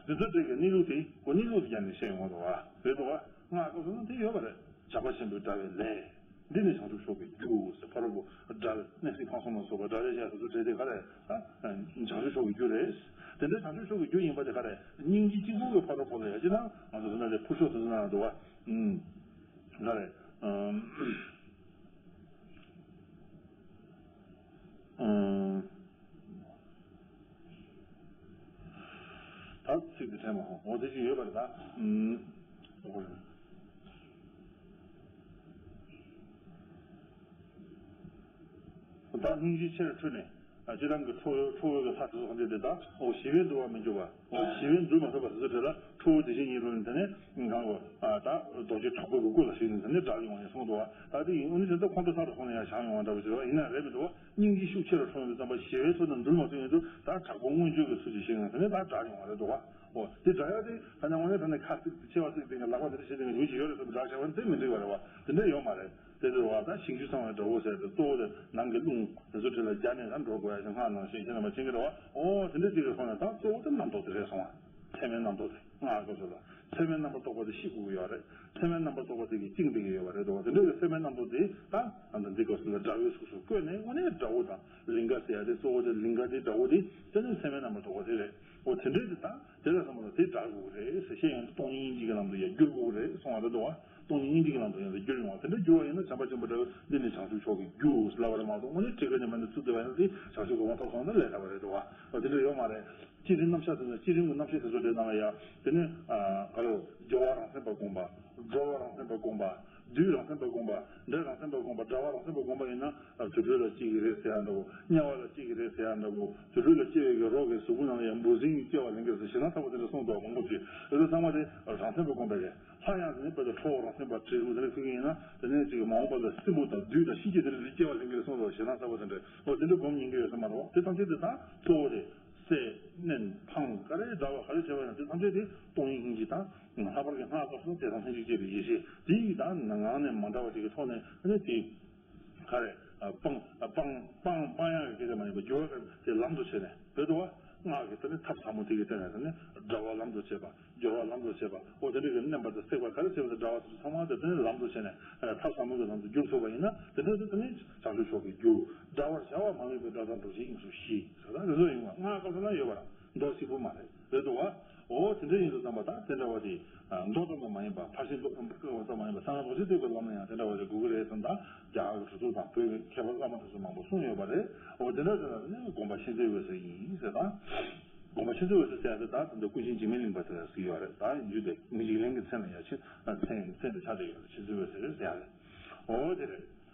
དེ་ཚོ་དེ་གི་གནས་ལུགས་དེ་ཁོ་གནས་ལུགས་དེ་ཡང་ནས་བཤད་ཡོང་བ་རེད་བ། རེད་དོ། ང་སྐབས་སུ་ན་དེ་ཡོད་པ་རེད། བྱམས་པ་ཆེན་པོའི་དགྲ་བོས་ལན། འདི་ནི་བྱང་ཆུབ་མཆོག་གི་རྒྱུ་ཟེར། ཕ་རོལ་པོ་དགྲ་བོས་གནས་ཚུལ་གང་སོང་ན་སོགས་པ་དགྲ་བོས་བཤད་དེ་ཚོ་བྲལ་ཏེ་ག་རེ། ཨ། བྱང་ཆུབ་མཆོག་གི་རྒྱུ་རེད། དེ་འདྲའི་བྱང་ཆུབ་མཆོག་གི་རྒྱུ་ཡིན་པ་དེ་ག་རེ། སྙིང་རྗེ་གཅིག་པུ་གི་ཕ་རོལ་པོ་ལ་ཡ་ཅི་ན་ང་ཚོ་ཟེར་ན་དེ་ཕུར་ཤོག་དེ་ཚོ་ན་འདུག་བ། ཨུམ། ག་རེ། ཨུམ། ཨུམ། ད་ཚིག་འདི་དྲན་མ་སོང་། འོ་དེ་ཅིག་ཡོད་པ་རེད་ད། ཨུམ། ད་སྙིང་རྗེ་ཆེར་འཁྲུལ་ནས། སྤྱིར་བཏང་གི་ཁྲོ་བོའི་ཁྲོ་བོའི་གི་ལྷ་དེ་ཚོ་གང་དེ་དེ་དག་འོ་ཞི་བས་འདུལ་བར་མི་འགྱུར་བ། འོ་ཞི་བས་འདུལ་མ་ཐུབ་པ་དེ་ཚོ་དེ་ལ་ཁྲོ་བོ་དེ་བཞིན་ཉིད་རུ་ནི་དེ་ནས་གང་གོ་ད་རྡོ་རྗེ་དྲག་པོའི་གི་སྐུ་ལ་ཞིག་ནི་དེ་ནས་དགྲ་ཡོང་བ་ཡང་གསུངས་འདུག་བ། ད་དེ་ཡིན་འོ་ནི་དེ་ཚོ་ཁོང་ཁྲོ་ས་རུ་སོང་ནས་ཡང་བྱང་ཡོང་བ་འདྲ་པོ་ཞིག་རེད་བ། ཡིན་ན་རེད་མི་འདུག་བ། སྙིང་རྗེ་ཤུགས་ཆེ་རུ་སོང་ཡོང་དུས་ཙམ་པ་ཞི་བའི་ཚུལ་དང་འདུལ་མ་ཐུབ་ཡོང་དུས་ད་དྲག་པོ་མངོན་སྤྱོད་ཀྱི་ཚུལ་གྱིས་ཞིག་ནི་དེ་ནས་ད་དགྲ་ཡོང་བ་རེད་འདུག་བ། འོ་དེ་དགྲ་ཡག་དེ་ད་ནི་དངོས་གནས་དྲང་གནས་ཁ་བཙུགས་ཏེ་མཆེ་བ་བཙུགས་ཏེ་ལག་པ་དེ་འདྲ་བྱེད་དེ་ཡོང་གི་ཡོད་རེད་བསམ་པའི་དགྲ་བྱ་བ་དེ་མི་འགྲིག་པ་རེད་བ། དེ་འདྲ་ཡོད་མ་རེད། དེ་ཚོ་བ་ད་ཞིང་བཅུ་ཚང་བའི་དགྲ་བོ་ཟེར་ཏེ་གཙོ་བོ་དེ་ནང་གི་རླུང་དེ་ཚོ་གྲས་ལ་སྦྱར་ནས་ད་འགྲོ་དགོས་ཡ་ཞིག་སྔགས་ནང་བཞིན་ཤེས་ན་མ་ཤེས་ཀྱི་རེད་བ། ཨོ་དེ་འདྲ་ཅིག་གི་སོང་ནས་ད་གཙོ་བོ་དེ་རྣམ་རྟོག་དེ་རེད་སོང་བ། མཚན་མའི་རྣམ་རྟོག་དེ་སྔགས་སྐབས་སུ་ལ་མཚན་མའི་རྣམ་པར་རྟོག་པ་དེ་ཤི་དགོས་ཀྱི་ཡོད་རེད། མཚན་མའི་རྣམ་པར་རྟོག་པ་དེ་གིས་བཅིངས་བསྡད་ཀྱི་ཡོད་པ་རེད་དོ། དེ་འདྲ་གི་མཚན་མའི་རྣམ་རྟོག་དེ་ད་ད་འདི་སྐབས་སུ་ལ་དགྲ་བོའི་གཟུགས་སུ་བཀོད་ནས་དངོས་གནས་དགྲ་བོ་དང་ལིང་ག་ཟེར་ཡ་དེ་གཙོ་བོ་དེ་ལིང་ག་དེ་དགྲ་བོ་དེ་དེ་ནི་མཚན་མའི་རྣམ་པར་རྟོག་པ་དེ་རེད། ཨོ་དེ་འདྲས་དེ་ད་དེ་ལ་བསམ་པ་ལ་དེ་དགྲ་དགོས་རེད་ཟེར་བཤད་ཡོང་དུས་སྟོང་ཉིད་སྙིང་རྗེ་གི་ལམ་དུ་ཡང་བསྒྱུར་དགོས་རེད་གསུང་བ་རེད་དོ། སྟོང་ཉིད་སྙིང་རྗེ་གི་ལམ་དུ་ཡང་བསྒྱུར་ཡོང་བ་དེ་འདྲ་བསྒྱུར་བ་ཡིན་ན་བྱམས་པ་སྤྱོད་པ་དགྲ་བོ་འདི་ནི་བྱང་ཆུབ་མཆོག་གི་རྒྱུ་ལབ་པ་རེད་མ་གཏོགས་དངོས་གནས་ཁྲིད་ཀ་ནས་མ་ནི་ཚུར་བསྡུ་བ་ཡིན་ན་དེ་བྱང་ཆུབ་གོ་འཕང་ཐོབ་སོང་ན་ལས་ཀ་བ་རེད་དོ། ཨོ་དེ་འདྲ་ཡོད་མ་རེད། སྤྱིར་རྣམ་གཞག་དེ་ཚོ་སྤྱིར་རིང་གི་རྣམ་གཞག་དེ་ཚོ་འདྲ་ནང་ལ་ཡ་དེ་ནི་ག་རེ་སྦྱོར་བ་རང་མཚན་པ་བསྒོམ་པ། སྒྲོལ་བ་རང་མཚན་པ་བསྒོམ་པ། བདུད་རང་མཚན་པ་བསྒོམ་པ། འདྲེ་རང་མཚན་པ་བསྒོམ་པ། དགྲ་བོ་རང་མཚན་པ་བསྒོམ་པ་ཡིན་ན་དུད་འགྲོ་ལ་སྐྱེ་གི་རེད་ཟེར་ཡ་འདྲ་བོ། དམྱལ་བ་ལ་སྐྱེ་གི་རེད་ཟེར་ཡ་འདྲ་བོ། དུད་འགྲོ་ལ་སྐྱེ་བའི་གི་རོ་གི་གཟུགས་པོ་ནང་ལ་ཡང་འབུ་སྲིན་གྱི་སྐྱེ་བ་ལེན་གི་རེད་ཟེར་ཞེ་སྡང་ཚ་བོ་དེ་འདྲ་གསུངས་འདུག་མང་པོ་ཅིག་རེད། ཚང་མ་དེ་རང་མཚན་པ་བསྒོམ་པ་རེད། ལྷ་ཡང་དེ་ནི་དཔེ་ད་ཁྲོ་བོ་རང་མཚན་པ་བྲིས་རུ་དེ་འདྲ་ཁུལ་གི་ཡིན་ན་དེ་ནས་ཅིག་མ་འོངས་པ་ལ་སྲིན་པོ་དང་བདུད་དང་གཤིན་རྗེ་དེ་འདྲ་དེ་སྐྱེ་བ་ལེན་གི་རེད་གསུངས་འདུག་ཞེ་སྡང་ཚ་བོ་དེ་འདྲ། འོ་དེ་འདྲ་སྒོམ་ཉན་གི་ཡོད་ས་མ་རེད། དེ་ཐམས་ཅད་དེ་ད་གཙོ་བོ་རེད། བསད་མནན་འཕང་ག་རེ་འདྲ་བ་ག་རེ་བྱས་པ་ཡང་དེ་ཐམས་ཅད་དེ་སྟོང་ཉིད་སྙིང་རྗེ་དང་། ལྷག་པར་གྱི་སྔགས་སྐབས་སུ་དེ་དང་ལྷན་ཅིག་སྐྱེས་པའི་ཡེ་ཤེས་དེ་ཡི་དང་ངང་ནས་མ་འདྲ་བ་ཅིག་གི་ཐོག་ནས་ཨ་ནི་དེ་ག་རེ་སྤང་སྤང་སྤང་སྤང་ཡག་གི་སྐད་ཆ་མ་ཡིན་པ་འགྱུར་བ་ག་དེ་ལམ་དུ་བྱས་ནས་བོད་དུ་བ་སྔགས་ཀྱི་དེ་ནི་ཐབས་ཟབ་མོ་དེ་གི་སྟེང་ནས་དེ་ནི་དགྲ་བོ་ལམ་དུ་བྱེད་པ། སྦྱོར་བ་ལམ་དུ་བྱེད་པ། འོ་དེ་འདྲ་གི་མནན་པ་དང་བསྲེག་པ་ག་རེ་བྱེད་པ་དང་འདྲ་བ་དེ་ཚོ་ཚང་མ་དེ་དེ་ནི་ལམ་དུ་བྱས་ནས་ཐབས་ཟབ་མོ་གི་ལམ་དུ་བསྒྱུར་ཐུབ་པ་ཡིན་ན་དེ་འདྲ་དེ་དེ་ནི་བྱང་ཆུབ་མཆོག་གི་རྒྱུ། འདྲ་བར་བྱ་བ་མ་ལུས་པའི་དགྲ་དང་འགྲོགས་ཤིང་དབྱིངས་སུ་ཞི་ཟེར་ད་དེ་ཚོ་ཡིན་པ་སྔགས་སྐབས་སུ་ན་ཡོད་པ་ར་མདོ་གཅིག་པུ་མ་རེད་རེད་དོ་བ། འོ་དེ་འདྲ་ཡིན་དུས་ཙམ་པ་ད་དེ་འདྲ་བ་དེ་མདོ་ཙམ་དུ་མ་ཡིན་པ་ཕར་ཕྱིན་རྟོགས་ཙམ་དུ་མ་ཡིན་པ་སངས་རྒྱས་རྡོ་རྗེ་ཐེག་པའི་ལམ་ན་ཡང་དེ་འདྲ་བ་དེ་དགོས་ཀྱི་རེད་བསམ་ད་རྒྱ་གར་གྱི་གྲུབ་ཐོབ་དང་བོད་ཀྱི་མཁས་པ་བླ་མ་དེ་ཚོ་མང་པོ་གསུངས་ཡོད་པ་རེད། འོ་དེ་འདྲ་དེ་ལ་ནི་དགོངས་པ་མཁྱེན་བརྩེ་འོད་ཟེར་ཡིན་ཟེར་ད། དགོངས་པ་མཁྱེན་བརྩེ་འོད་ཟེར་ཟེར་ཡ་དེ་ད་དེ་འདྲ་ཀུན་མཁྱེན་འཇིགས་མེད་གླིང་པ་དེ་ལ་ཟེར་གྱི་ཡོད་རེད། ད་ཡིན་རྒྱུ་དེ་མི་འཇིགས་གླིང་གི་མཚན་ལ་ཡ་ཆེ་མཚན་མཚན་དུ་ཆགས་བསྡད་ཡོད་རེད། མཁྱེན་བརྩེ་འོད་ཟེར་ཟེར་ཡ་རེད། འོ་དེ་རེད།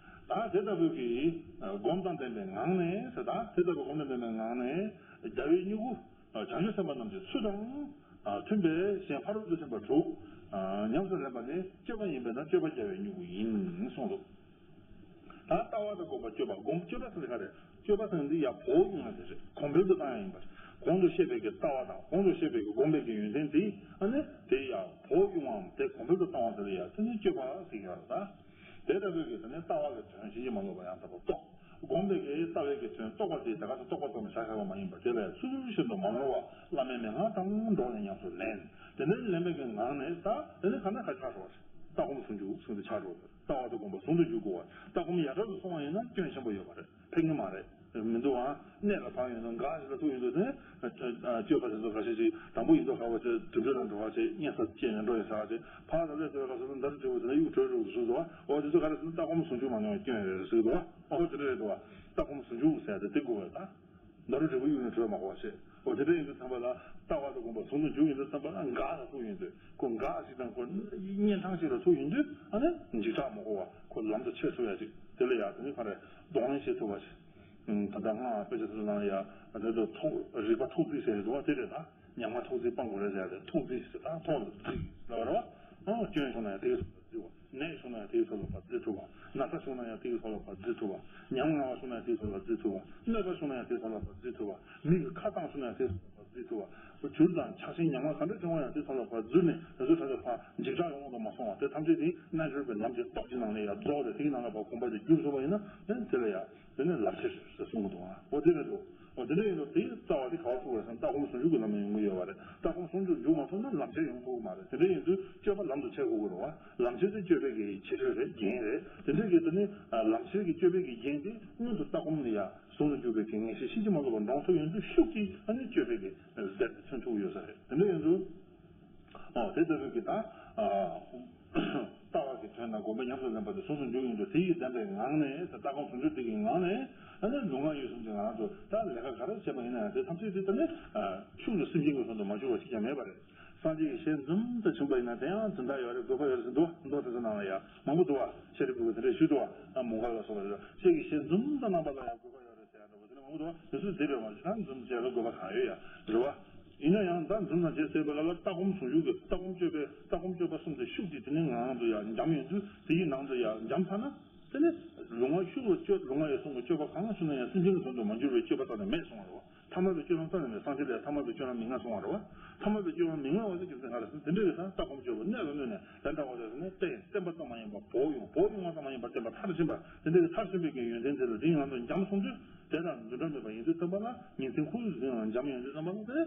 ད་དེ་ལྟ་བུའི་གི་སྒོམ་དང་ལྡན་པའི་ངང་ནས་ཟེར་ད་དེ་ལྟ་བུའི་སྒོམ་དང་ལྡན་པའི་ངང་ནས་རྒྱལ་བའི་མྱུ་གུ་བྱང་ཆུབ་སེམས་དཔའ་རྣམས་ཀྱི་ཚུལ་དང་མཐུན་པའི་གཞན་ཕ་རོལ་ཏུ་ཕྱིན་པ་དྲུག་ཉམས་སུ་ལེན་པ་ནི་སྤྱོད་པ་ཡིན་པས་ན་སྤྱོད་པ་རྒྱལ་བའི་མྱུ་གུ་ཡིན་གསུངས་འདུག་ད་ལྟ་བ་དང་སྒོམ་པ་སྤྱོད་པ་སྒོམ་སྤྱོད་པ་ཟེར་ག་རེ། སྤྱོད་པ་ཟེར་འདི་ཡ་བོགས་དབྱུང་བ་དེ་རེད། གོང་འཕེལ་དུ་བཏང་ཡ་ཡིན་པ་རེད། གོང་དུ་བཤད་པའི་གི་ལྟ་བ་དང་གོང་དུ་བཤད་པའི་གི་སྒོམ་པའི་གི་ཡོན་ཏན་དེ་ཨ་ནི་དེ་ཡ་བོགས་དབྱུང་བའམ་དེ་གོང་འཕེལ་དུ་བཏང་བ་དེ་ལ་ཡ་དེ་ནི་སྤྱོད་པ་ཟེར་གི་ཡོད་རེད་ད། དེ་ལྟ་བུའི་གི་དེ་ནི་ལྟ་བ་གི་དོན་ཕྱིན་ཅི་མ་ལོག་པ་ཡང་དག་པར་རྟོགས། སྒོམ་པའི་གི་ལྟ་བའི་གི་དོན་རྟོགས་པ་དེ་དེ་ག་ཚོད་རྟོགས་པ་ཙམ་ལ་བཞག་བཞག་པ་མ་ཡིན་པར་དེ་ལ་ཡ་ཚུལ་བཞིན་དུ་མ་ནོར་བ་བླ་མའི་མན་ངག་དང་འགྲོགས་ནས་ཉམས་སུ་ལེན། དེ་ནས་ལེན་པའི་གི་ངང་ནས་ད་དེ་ནི་ག་ན་ག་ཆགས་འགྲོ་བ་རེད། ལྟ་སྒོམ་ཟུང་འཇུག་ཟེར་དུ་ཆགས་འགྲོ་བ་རེད། ལྟ་བ་དང་སྒོམ་པ་ཟུང་དུ་འཇུག་དགོས་པ། ལྟ་སྒོམ་ཡ་བྲལ་དུ་སོང་བ་ཡིན་ན་སྐྱོན་ཆེན་པོ་ཡོད་པ་རེད། ཕན་གྱི་མ་རེད། མི་འདུག་ཨང་། གནས་ལ་བབས་ཡོང་དུས་འགག་ཞིག་ལ་ཐུག་ཡོང་དུས་ནས། སྤྱོད་པ་དེ་ཚོ་ཁ་ཤས་ཅིག་དང་པོ་ཡིན་མདོག་ཁ་པོ་ཆེ་དུད་འགྲོ་ལ་འགྲོ་བ་ཆེ་གཉན་ས་སྐྱེས་ནས་འགྲོ་ཡི་ས་ཆེ་ཕར་ལ་སླེབས་ཚར་བའི་སྐབས་སུ་མདའ་རུ་དྲིལ་བུ་དེ་ལ་གཡུག་བྲོས་འགྲོ་གི་སུ་འདུག་ཨ། འོ་དེ་ཚོ་ག་རེ་ཟེར་ན་ལྟ་སྒོམ་ཟུང་འཇུག་མ་མྱོང་བའི་སྐྱོན་རེད་ཟེར་གི་འདུག་ཨ། འོ་དེ་འདྲ་རེད་འདུག་ཨ། ལྟ་སྒོམ་ཟུང་འཇུག་ཟེར་ཡ་དེ་དེ་དགོས་པ་རེད་ད། མདའ་རུ་དྲིལ་བུ་གཡུག་ནས་བྲོས་མ་དགོས་པ་བྱས། འོ་དེ་འདྲ་ཡིན་དུས་ཙམ་པ་ལ་ལྟ་བ་དང་སྒོམ་པ་ཟུང་དུ་འཇུག་ཡིན་དུས་ཙམ་པ་ལ་འགག་ལ་ཐུག་ཡོང་དུས་ཁོ་འགག་ཞིག་དང་ཁོ་གཉན་འཕྲང་ཞིག་ལ་ཐུག་ཡོང་དུས་ཨ་ནི་འཇིགས་སྐྲག་མ་དགོས་པ་ཁོ་ལམ་དུ་ཆས་ཐུབ་ཡ་ཅིག་དེ་ལ་ཡ་དེ་ནི་ག་རེ་གདོང་ལེན་བྱེད་ཐུབ་པ་ཅིག་ད་ལྟ་སྔགས་དཔེ་ཆ་དེ་ཚོ་ནང་ལ་ཡ་དེ་ཚོ་ཐུགས་རིག་པ་ཐུགས་རྩིས་ཟེར་ཡ་འདུག་བ་དེ་རེད་ད། ཉམ་ང་ཐུགས་རྩིས་སྤང་དགོས་རེད་ཟེར་ཡ་དེ་ཐུགས་རྩིས་ཟེར་ད་ཐུགས་ལ་རྩིས་ལ་བ་རེད་བ། སྐྱོན་བྱུང་ན་ཡང་དེ་གི་ཐོག་ལ་རྩིས་པ། ནད་བྱུང་ན་ཡང་དེ་གི་ཐོག་ལ་ཕར་རྩིས་ཐུབ་པ། ན་ཚ་བྱུང་ན་ཡང་དེ་གི་ཐོག་ལ་ཕར་རྩིས་ཐུབ་པ། ཉམ་ང་བ་བྱུང་ན་ཡང་དེ་གི་ཐོག་ལ་རྩིས་ཐུབ་པ། གནོད་པ་བྱུང་ན་ཡང་དེ་གི་ཐོག་ལ་ཕར་རྩིས་ཐུབ་པ། མི་གི་ཁ་བཏང་བྱུང་ན་ཡང་དེ་གི་ཐོག་ལ་ཕར་རྩིས་ཐུབ་པ། བྱུར་དང་ཆགས་ཞེན་ཉམ་ང་ག་འདྲ་བྱུང་བ་ཡང་དེ་ཐོག་ལ་ཕར་རྩིས་ནས་དེ་ཚོ་ཁྲ་ཆ་ཕར་འཇིགས་སྐྲག་ཡོང་དུ་མ་སོང་བ་དེ་ཐམས་ཅད་དེ་རྣལ་འབྱོར་པའི་ལམ་གྱི་སྟོབས་ཀྱི་ནང་ནས་ཡང་རྫོགས་ཏེ་དེའི་ནང་ལ་ཕར་གོམས་པ་དེ་བསྒྱུར་ཐུབ་པ་ཡིན་ན་དེ་ནི་དེ་ལ་ཡང་དེ་ནི་ལམ་ཁྱེར་ཟེར་གསུང་གི་འདུག་ཨ། འོ་དེ་རེད་འདུག་འོ་དེ་འདྲ་ཡིན་དུས་དེའི་རྩ་བ་དེ་ག་བ་ཐུག་རེད་ཟེར་ན་ལྟ་སྒོམ་ཟུང་འཇུག་གི་ལམ་ནས་ཡོང་གི་ཡོད་པ་རེད། ལྟ་སྒོམ་ཟུང་འཇུག་འཇུག་མ་ཐུབ་ན་ལམ་ཁྱེར་ཡོང་ཐུབ་ཀྱི་མ་རེད། དེ་འདྲ་ཡིན་དུས་སྤྱོད་པ་ལམ་དུ་ཆས་དགོས་ཀྱི་རེད་བ། ལམ་ཁྱེར་དེ་སྤྱོད་པའི་གི་ཁྱད་ཆོས་རེད། རྒྱན་རེད། དེ་འདྲ་གི་དེ་ནི་ལམ་ཁྱེར་གྱི་སྤྱོད་པའི་གི་རྒྱན་དེ་སྔོན་དུ་ལྟ་སྒོམ་ནས་ཡ་ཟུང་དུ་འཇུག་པའི་གི་ངེས་ཤེས་ཤིན་ཏུ་མ་ལོག་པ་འདྲོངས་ཐུབ་ཡོང་དུས་ཤུགས་ཀྱིས་ཨ་ནི་སྤྱོད་པའི་གི་ཟེར་ཏེ་མཚོན་ཐུབ་ཀྱི་ཡོད་ས་རེད། དེ་འདྲ་ཡིན་དུས། ཨོ་དེ་ལྟ་བུའི་གི་ད། ལྟ་བ་གི་དོན་དང་སྒོམ་པ་ཉམས་སུ་ལེན་པ་དེ་ཟུང་དུ་འཇུག་ཡོང་དུས་དེ་ཡིས་ལྡན་པའི་ངང་ནས་ཟེར་ལྟ་སྒོམ་ཟུང་འཇུག་དེ་གི་ངང་ནས་ཨ་ནི་ལུས་ངག་ཡིད་གསུམ་གྱི་ངང་དུ་ད་ལས་ཀ་ག་རེ་བྱས་པ་ཡིན་ན་ཡང་དེ་ཐམས་ཅད་དེ་ད་ནི་ཤུགས་ལ་སེམས་ཅན་གྱི་དོན་དུ་མ་འཇུག་པ་ཅིག་ཀྱང་མེད་པ་རེད། སངས་རྒྱས་ཀྱི་ཞལ་འཛུམ་དུ་བྱུང་པ་ཡིན་ན་དེ་ཡང་འཛུམ་མདངས་ཡོད་རེད། དགོས་པ་ཡོད་རེད་ཟེར་འདུག་མདོ་དེ་ཚོ་ནང་ལ་ཡང་མང་པོ་འདུག་བ། ཤཱ་རིའི་བུས་དེ་འདྲ་ཞུས་འདུག་བ། མོའུ་འགལ་ལ་སོགས་པ་རེད། ཁྱེད་ཀྱི་ཞལ་འཛུམ་དང་རྣམ་པ་ལ་ཡང་དགོས་པ་ཡོད་རེད་ཟེར་ཡང་འདྲ་བོ་དེ་ནི། འོ་དོ་དེ་ཚོ་དེ་རེད་བ། ད་འཛུམ་བྱེད་ལ་དགོས་པ་གང་ཡོད་ཡ། རེད་བ། ཡིན་ན་ཡང་ད་འཛུམ་དང་བྱེད་ཟེར་བའི་ལ་ལ་ལྟ་སྒོམ་ཟུང་འཇུག་གི་ལྟ་སྒོམ་སྤྱོད་པའི་ལྟ་སྒོམ་སྤྱོད་པ་གསུམ་དེ་ཤུགས་ཀྱིས་དེ་ནས་ང་རང་ཚོ་ཡ་འཇམ་ཡོང་དུས། དེ་ཡི་ནང་དུ་ཡ་འཇམ་ཚར་ན། དེ་ནས་ལུས་ངག་ཤུགས་ལ་སྤྱོད། ལུས་ངག་ཡིད་གསུམ་གྱི་སྤྱོད་པ་གང་བྱུང་ན་ཡང་སེམས་ཅན་གྱི་དོན་དུ་མ་འགྱུར་བའི་སྤྱོད་པ་རྩ་ནས་མེད་གསུང་བ་རེད་བ། ཐ་མལ་པའི་སྤྱོད་ལམ་རྩ་ནས་མེད། སངས་རྒྱས་ལ་ཐ་མལ་པའི་སྤྱོད་ལམ་མི་མངའ་གསུང་བ་རེད་བ། ཐ་མལ་པའི་སྤྱོད་ལམ་མི་མངའ་བ་དེ་རྒྱུ་མཚན་ག་རེ་ཟེར་ན། དེ་འདྲ་ཡོད་ཙང་ལྟ་སྒོམ་སྤྱོད་པ་གནད་ལ་གནས་ནས་དེ་འདྲ་བ་རེད་ཟེར་ནས། བརྟེན་བརྟེན་པ་ཙམ་མ་ཡིན་པར་བོགས་ཡོང་། བོགས་ཡོང་བ་ཙམ་མ་ཡིན་པར་བརྟེན་པ་མཐར་ཕྱིན་པ། དེ་འདྲ་གི་མཐར་ཕྱིན་པའི་གི་ཡོན་ཏན་དེ་ལ་དེའི་ངང་དུ་འཇམ་སོང་དུས། དེ་དང་འདུ་འབྲལ་མེད་པ་ཡིན་དུས་ཙམ་པ་ལ། ཉིན་མཚན་ཁོར་ཡུག་ཟིན་ཡང་འཇམ་ཡོང་དུས་ཙམ་པ་ལ། དེ་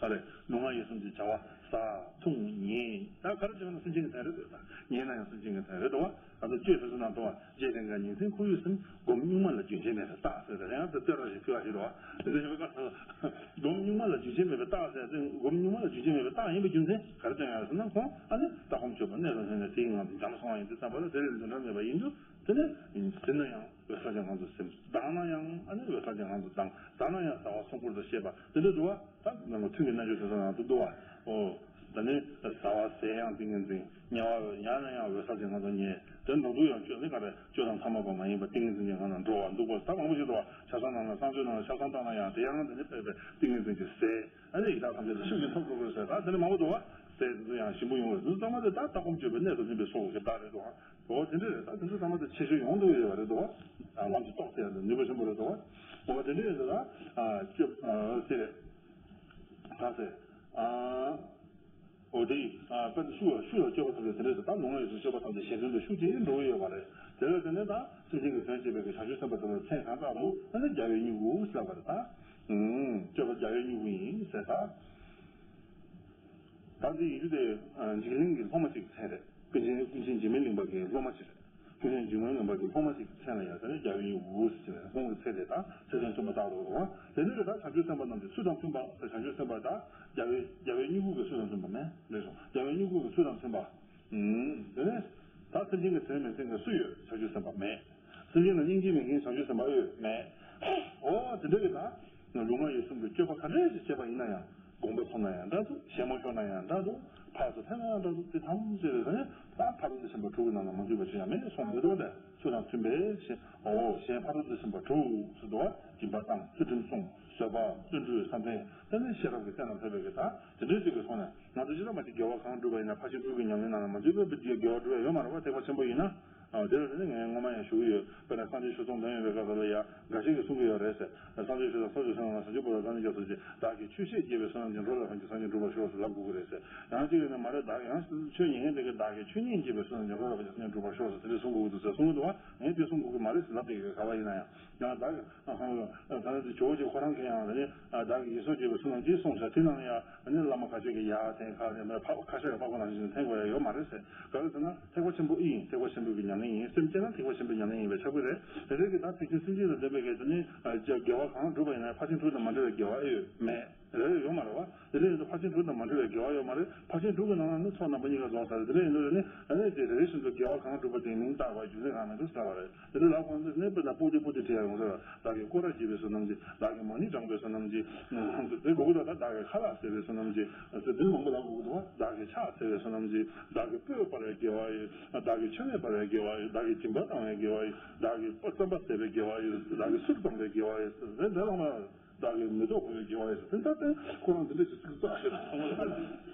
ག་རེ། ལུས་ངག་ཡིད་གསུམ་གྱི་བྱ་བ་ཟ་འཐུང་ཉལ། ད་ག་རེ་བྱས་ན་སེམས་ཅན་གྱི་དོན་རེད་ཟེར། ད་ཉལ་ན་ཡང་སེམས་ཅན་གྱི་དོན་རེད་དོ། ད་ལྟ་བཅོས་ཟེར་ན་དོ། བཅོས་དེ་འགའ་ཉིན་མཚན་ཁོར་ཡུག་ཟིན། སྒོམ་གཉུག་མ་ལ་རྒྱུན་ཆད་མེད་པའི་རྟགས་ཟེར། ད་ཡང་དེ་བསྟོད་ར་ཞིག་ཕུལ་བ་ཞིག་རེད་བ། དེ་ཡང་སྒོམ་གཉུག་མ་ལ་རྒྱུན་ཆད་མེད་པའི་རྟགས་ཟེར་ཏེ། སྒོམ་གཉུག་མ་ལ་རྒྱུན་ཆད་མེད་པའི་རྟགས་ཡིན་པའི་རྒྱུ་མཚན་ག་རེ་སྟོན་ཡ་རེད་ཟེར་ན། ཁོང་ཨ་ནི་ལྟ་སྒོམ་སྤྱོད་པ་གནད་དུ་བསྣུན་ནས་དེའི་ངང་དུ་འཇམ་སོང་བ་ཡིན་དུས་ཙམ་པ་ལ། དེ་ལས་འདུ་འབྲལ་མེད་པ་ཡིན་དུས། དེ་ནས་ཟིན་ན་ཡང་འོད་གསལ་གྱི་ངང་དུ་ཟིན། ལྡང་ན་ཡང་ཨ་ནི་འོད་གསལ་གྱི་ངང་དུ་ལྡང་། ལྡང་ན་ཡང་བཟའ་བ་སྲུང་འཁོར་དུ་བཤད་པ་དེ་འདྲ་འདུག་བ། ད་ནང་ལ་ཐུན་གྱི་རྣལ་འབྱོར་ཟེར་ས་ནང་དུ་འདུག་བ། ཨོ། ད་ནི་བཟའ་བ་ཟས་ཡང་ཏིང་ངེ་འཛིན། ཉལ་བ་ཉལ་ན་ཡང་འོད་གསལ་གྱི་ངང་དུ་ཉལ། དེ་ནང་དུ་ཡང་སྤྱོད་ནི་ག་རེ། སྤྱོད་དང་ཐ་མལ་པ་མ་ཡིན་པ་ཏིང་ངེ་འཛིན་གྱི་ངང་ན་འགྲོ་བ་འདུག་པ། ད་མང་པོ་ཞིག་འདུག་བ། ཆབ་གསང་ནང་ལ་བསང་མཆོད་ནང་ལ་ཆབ་གསང་བཏང་ན་ཡང་དེ་ཡང་དེ་ནི་ཕལ་པའི་ཏིང་ངེ་འཛིན་གྱི་ཟས། ཨ་ནི་ཡི་དྭགས་ཐམས་ཅད་ལ་ཤུགས་ཀྱིས་ཐོབ་འགྲོ་གི་ཟས། ད་དེ་ནི་མང་པོ་འདུག་བ། ཟས་དེ་ཚོ་ཡང་ཞིམ་པོ་ཡོང་བའི་དུས་ཙམ་པ་དེ། ད་ལྟ་སྒོམ་སྤྱོད་པའི་གནད་དུ་སྨིན་པའི་སྲོག་གི་བདག་རེད་འདུག་བ། འོ་དེ་འདྲ་རེད། ད་དེ་ཚོ་ཚང་མ་དེ་ཁྱད་ཆོས་ཡོང་འདུག་ཡོད་པ་རེད་འདུག་བ། ལམ་གྱི་ཏོག་ཙམ་ཡང་དེ་ནུས་པ་ཆེན་པོ་རེད་འདུག་བ། འོ་དེ་འདྲ་རེད་འདུག་ད། ཨ་སྤྱོད་ཨ་ཟེར། ད་ཟེར། ཨ། འོ་དེ་ཨ་དཔེར་ན་ཤུགས་ལ་ཤུགས་ལ་སྤྱོད་པ་ཐམས་ཅད་དེ་འདྲ་རེད། ད་ལུས་ངག་ཡིད་གསུམ་སྤྱོད་པ་ཐམས་ཅད་གཞན་དོན་དུ་ཤུགས་ཀྱིས་འགྲོ་གི་ཡོད་པ་རེད། དེ་ལ་བརྟེན་ནས་ད་སེམས་ཅན་གྱི་དོན་བྱེད་པའི་གི་བྱང་ཆུབ་སེམས་དཔའ་དེ་ལ་མཚན་གང་དག་རུང་ཨ་ནི་རྒྱལ་བའི་སྨྱུ་གུ་ཟེར་བ་རེད། ད་ཨུམ་སྤྱོད་པ་རྒྱལ་བའི་སྨྱུ་གུ་ཡིན་ཟེར། ད། ད་འདི་ཡིན་རྒྱུ་དེ་འཇིགས་གླིང་གི་སློབ་མ་གཅིག་གི་མཚན་རེད། ཀུན་མཁྱེན་ཀུན་མཁྱེན་འཇིགས་མེད་གླིང་པ་གི་སློབ་མ་གཅིག་རེད། ཀུན་མཁྱེན་འཇིགས་མེད་གླིང་པ་གི་སློབ་མ་གཅིག་གི་མཚན་ལ་ཡང་དེ་ནས་རྒྱལ་བའི་སྨྱུ་གུ་ཟེར་བའི་ཁོང་གི་མཚན་རེད། ད་ཚུལ་དང་མཐུན་པ་རྟག་ཏུ་རེད་བ། དེ་ནས་ད་བྱང་ཆུབ་སེམས་དཔའ་རྣམས་ཀྱི་ཚུལ་དང་མཐུན་པ་ཟེར། བྱང་ཆུབ་སེམས་དཔའ་ད་རྒྱལ་བའི་རྒྱལ་བའི་སྨྱུ་གུ་གི་ཚུལ་དང་མཐུན་པ་མེད་རེད་སོང་། རྒྱལ་བའི་སྨྱུ་གུ་གི་ཚུལ་དང་མཐུན་པ། ཨུམ། དེ་ནས་ད་སེམས་ཅན་གྱི་དོན་མི་མཛད་མཁན་སུ་ཡོད། བྱང་ཆུབ་སེམས་དཔའ་མེད། སེམས་ཅན་ལ་སྙིང་རྗེ་མེད་མཁན་བྱང་ཆུབ་སེམས་དཔའ་ཡོད་མེད། འོ་དེ་འདྲ་གི་ད། ལུས་ངག་ཡིད་གསུམ་གྱི་སྤྱོད་པ་ག་འདྲ་ཞིག་བྱས་པ་ཡིན་ན་ཡང་། དགོངས་པ་མཐོང་ན་ཡང་འདྲ་འདུག་གཞན་མ་ཤོར་ན་ཡང་འདྲ་འདུག་ཕར་ཚུར་འཐེན་ན་ཡང་འདྲ་འདུག་དེ་ཐམས་ཅད་ལས་ད་ནི་ད་ཕ་རོལ་ཏུ་ཕྱིན་པ་དྲུག་གི་ནང་ན་མ་འཛུལ་བ་ཅི་ཡང་མེད་གསུངས་པ་རེད་དོ། དེ་ཚུལ་དང་མཐུན་པའི་གཞན། འོ་གཞན་ཕ་རོལ་ཏུ་ཕྱིན་པ་དྲུག་ཟེར་འདུག་བ། སྦྱིན་པ་བཏང་། ཚུལ་ཁྲིམས་བསྲུང་། བཟོད་པ། བརྩོན་འགྲུས། བསམ་གཏན། དེ་ནི་ཤེས་རབ་ཀྱི་སྟེང་ན་ཕེབས་པའི་གི་ད་དེ་འདྲའི་ཅིག་གི་སོང་ནས། ང་ཚོ་སྤྱིར་བཏང་མ་གཅིག་དགེ་བ་གང་བསྒྲུབས་པ་ཡིན་ན་ཕར་ཕྱིན་དྲུག་གི་ཉམས་ལེན་ནང་ལ་མ་འཛུལ་བའི་དགེ་བ་སྒྲུབ་ཡ་ཡོད་མ་རེད་བ། ཐེག་པ་ཆེན་པོ་ཡིན་ན། ཨ་དེ་ལ་དེ་ནི་ངས་སྔོན་མ་ཡང་ཞུ་གི་ཡོད། དཔེར་ན་སངས་རྒྱས་ཆོས་ཚོགས་འདོན་ཡོད་པའི་སྐབས་ལ་ཡ་འགའ་ཞིག་གིས་གསུང་གི་ཡོད་རེད་ཟེར། སངས་རྒྱས་ཆོས་དང་ས་བཅུ་སོ་ནང་ན་བྱང་ཆུབ་བར་དུ་སངས་རྒྱས་ཀྱང་སོ་ཅི། བདག་གིས་ཆོས་བཤད་བགྱིས་པའི་བསོད་ནམས་ཀྱིས། འགྲོ་ལ་ཕན་ཕྱིར་སངས་རྒྱས་འགྲུབ་པར་ཤོག་ཟེར་ལབ་དགོས་ཀྱི་རེད་ཟེར། ཡང་གཅིག་ཡིན་ན་མ་རེད། བདག་ཡང་ཆོས་ཉན་མཁན་དེ་གིས་བདག་གིས་ཆོས་ཉན་བགྱིས་པའི་བསོད་ནམས་ཀྱིས། འགྲོ་ལ་ཕན་ཕྱིར་སངས་རྒྱས་འགྲུབ་པར་ཤོག་ཟེར་དེ་འདྲ་གསུང་དགོས་ཀྱི་འདུག་ཟེར་གསུང་གི་འདུག་བ། ངས་དེ་གསུང་དགོས་ཀྱི་མ་རེད་ཟེར་ལབ་བསྡད་ཀྱི་ག་བ་ཡིན་ན་ཡང་། ཡང་བདག་གིས་ད་ནི་དེ་ཇོ་བོ་རྗེ་ཁོ་རང་གིས་ཡང་ད་ནི་བདག་གིས་ཡིད་སྲོག་བགྱིས་པའི་བསོད་ནམས་ཀྱིས་གསུངས་ཤག་དེ་ནང་ཡང་ཨ་ནི་བླ་མ་ཁ་ཤས་ཀྱིས་ཡ་འཐེན། ཁ་ནས་མ་ཕ་ཁ་ཤས་ཀྱིས་ཕ་ཁོ་ནང་བཞིན་འཐེན་དགོས་ཡ་ཡོད་མ་རེད་ཟེར། ག་རེ་ཟེར་ན་ཐེག་པ་ཆེན་པོ་ཨེ་ཡིན། ཐེག་པ་ཆེན་པོའི་གི་ཉམས་ལེན་ཡིན། སེམས་བསྐྱེད་ན་ཐེག་པ་ཆེན་པོའི་ཉམས་ལེན་ཡིན་པས་ཁྱབ་ཀྱི་རེད། དེ་འདྲའི་གི་ད་ཐེག་ཆེན་སེམས་བསྐྱེད་དང་ལྡན་པའི་གི་དེ་ནི་དགེ་བ་གང་བསྒྲུབས་པ་ཡིན་ན་ཕར་ཕྱིན་དྲུག་དང་མ་འབྲེལ་བའི་དགེ་བ་ཨེ་ཡོད་མེད་རེད། ཡོད་མ་རེད་བ། དེ་འདྲ་ཡིན་དུས་ཕར་ཕྱིན་དྲུག་དང་མ་འབྲེལ་བའི་དགེ་བ་ཡོད་མ་རེད། ཕར་ཕྱིན་དྲུག་གི་ནང་ན་ནི་ཚོགས་རྣམ་པ་གཉིས་ཀ་རྫོགས་ཚར་རེད། དེ་འདྲ་ཡིན་དུས་ནི་ཨ་ནི་དེ་རེ་རེ་བཞིན་དུ་དགེ་བ་གང་བསྒྲུབས་པ་དེ་མིང་བཏགས་པ་རྒྱུ་མཚན་གང་མེད་འདུག་ཟེར་བ་རེད། དེ་འདྲ་ལབ་དགོས་འདུག་ནི་དཔེར་ན་པོ་ཏི་པོ་ཏི་བྲིས་ཡ་ཡོང་ཟེར་བ། བདག་གིས་སྐོར་ར་བགྱིས་པའི་བསོད་ནམས་ཀྱིས། བདག་གིས་མ་ཎི་བགྲངས་པའི་བསོད་ནམས་ཀྱིས། དེ་གོ་གི་འདུག་ད་བདག་གིས་ཁ་ལག་བཟས་པའི་བསོད་ནམས་ཀྱིས། དེ་མང་པོ་ལབ་དགོས་ཀྱི་འདུག་བ། བདག་གིས་ཕྱག་འཚལ་བའི་བསོད་ནམས་ཀྱིས། བདག་གིས་སྤོས་སྤར་བའི་དགེ་བ་ཡིས། བདག་གིས་མཆོད་མེ་སྤར་བའི་དགེ་བ་ཡིས། བདག་གིས་སྦྱིན་པ་བཏང་བའི་དགེ་བ་ཡིས། བདག་གིས་རྩམ་པ་བཟས་པའི་དགེ་བ་ཡིས། བདག་གིས་གསུར་བཏང་བའི་དགེ་བ་ཡིས། དེ་འདྲ་ལ་མ། བདག་གིས་མེ་ཏོག་དགོས་པའི་དགེ་བ་ཡིན་ཟེར། དེ་ལྟར་ཏེ་ཁོ་རང་འདི་འདྲ་ཞིག་ཚིག་རྩ་ཞིག་དང་།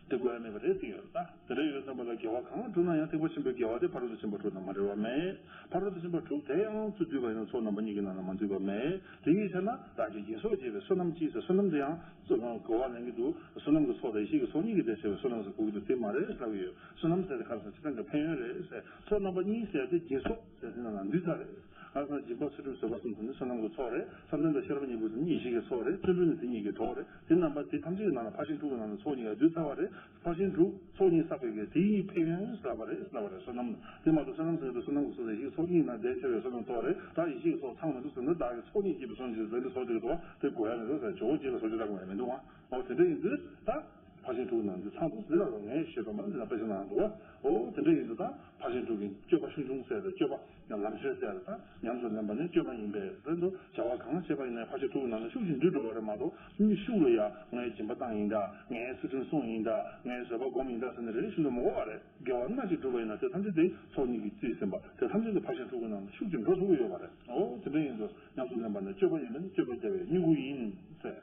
དེ་དགོས་ཡ་མེད་པ་རེད་ཟེར་ཡོད་ད། དེ་འདྲ་ཡོད་ཙམ་པ་ལ་དགེ་བ་གང་བསྒྲུབས་ན་ཡང་ཐེག་པ་ཆེན་པོའི་དགེ་བ་དེ་ཕ་རོལ་ཏུ་ཕྱིན་པ་དྲུག་དང་མ་འབྲེལ་བ་མེད། ཕ་རོལ་ཏུ་ཕྱིན་པ་དྲུག་དེ་ཡང་ཚུར་བསྡུས་པ་ཡིན་ན་ཚོགས་རྣམ་པ་གཉིས་ཀྱི་ནང་ན་མ་འཛུལ་བ་མེད། དེ་ཡིས་བྱས་ན་བདག་གིས་སྦྱིན་སོགས་བགྱིས་པའི་བསོད་ནམས་ཀྱིས་ཟེར། བསོད་ནམས་དེ་ཡང་གོ་བ་ལེན་གྱི་འདུག་བསོད་ནམས་ཀྱི་ཚོགས་དང་ཡེ་ཤེས་ཀྱི་ཚོགས་གཉིས་ཀྱིས་དེ་བྱས་པའི་བསོད་ནམས་ཟེར་གོ་གི་འདུག་དེ་མ་རེད་ལབ་ཀྱི་ཡོད། བསོད་ནམས་ཟེར་དེ་ག་རེ་ཟེར་ན་སྤྱིར་བཏང་གི་ཕན་ཡོན་རེད་ཟེར། ཚོགས་རྣམ་པ་གཉིས་ཟེར་ཏེ་སྦྱིན་སོགས། ཟེར་དེ་ནང་ལ་འདུས་ཚར་རེད། ཨ་ཙང་སྦྱིན་པ་ཚུལ་ཁྲིམས་བཟོད་པ་གསུམ་དང་ནི་བསོད་ནམས་ཀྱི་ཚོགས་རེད། བསམ་གཏན་དང་ཤེས་རབ་གཉིས་པོ་དེ་ནི་ཡེ་ཤེས་ཀྱི་ཚོགས་རེད། བརྩོན་འགྲུས་ནི་དེ་གཉིས་ཀྱི་གྲོགས་རེད། དེ་རྣམ་པ་དེ་ཐམས་ཅད་ཀྱི་ནང་ལ་ཕར་ཕྱིན་དྲུག་གི་ནང་ལ་ཚོགས་གཉིས་ཀ་འདུས་ཚར་བ་རེད། ཕར་ཕྱིན་དྲུག་ཚོགས་གཉིས་བསགས་པའི་གི་དེའི་ཕན་ཡོན་ཟེར་བ་རེད་ཟེར་བ་རེད། བསོད་ནམས་དེ་མ་གཏོགས་བསོད་ནམས་ཟེར་དུས་བསོད་ནམས་ཀྱི་ཚོགས་དང་ཡེ་ཤེས་ཀྱི་ཚོགས་ཚང་མི་འདུག་ཟེར་ན་བདག་གི་ཚོགས་ཚང་མི་འདུག་ཟེར་ན་བདག་གི་ཚོགས་གཉིས་སྐྱེས་པའི་བསོད་ནམས་ཀྱི་ཟེར་འདི་ཚོགས་དེ་གི་ཚོགས་དེ་དགོས་ཡ་མི་འདུག་ཟེར། ཇོ་བོ་རྗེ་ལ་ཚོགས་ཅི་ལྟ་དགོས་ཡ་མི་འདུག་ཨ། འོ་དེ་འདྲ་ཡིན་དུས་ད། ཕར་ཕྱིན་དྲུག་ནང་འདི་ཚང་དུ་འདི་ལ་རོ་ངས་ཞེས་པ་མ་འདི་ལ་དཔེ་ཆ་ནང་འདུག་བ། འོ་དེ་འདྲ་ཡིན་དུ་ད་ཕར་ཕྱིན་དྲུག་གི་སྤྱོད་པ་ཆུང་ཆུང་ཟེར་ཏེ་སྤྱོད་པ་ཡང་ལམ་སྲོལ་ཟེར་ཏེ་ད་ཉམས་སུ་ལེན་པ་ནི་སྤྱོད་པ་ཡིན་པས་ཟེར་དུ་བྱ་བ་གང་བྱེད་པ་ཡིན་ན་ཕར་ཕྱིན་དྲུག་གི་ནང་ལ་ཤུགས་ཀྱིས་འདུས་འགྲོ་བ་རེད་མ་གཏོགས་མི་ཤུགས་ལ་ཡ་ངས་སྦྱིན་པ་བཏང་ཡིན་ད། ངས་ཚུལ་ཁྲིམས་བསྲུངས་ཡིན་ད། ངས་བཟོད་པ་སྒོམ་ཡིན་ད་ཟེར་ནས་རེ་ཞིག་ཏུ་མི་གོ་བ་རེད། དགེ་བ་སྣ་གཅིག་བསྒྲུབས་པ་ཡིན་ན་དེ་ཐམས་ཅད་དེ་ཚོགས་གཉིས་ཀྱིས་རྩིས་ཟིན་པ་དེ་ཐམས་ཅད་དེ་ཕར་ཕྱིན་དྲུག་གི་ནང་ལ་ཤུགས་ཀྱིས་འགྲོ་ཐུབ་ཀྱི་ཡོད་པ་རེད། འོ་དེ་འདྲ་ཡིན་དུ་ཉམས་སུ་ལེན་པ་ནི་སྤྱོད་པ་ཡིན་པས་ནི་སྤྱོད་པ་རྒྱལ་བའི་སྨྱུ་གུ་ཡིན་ཟེར།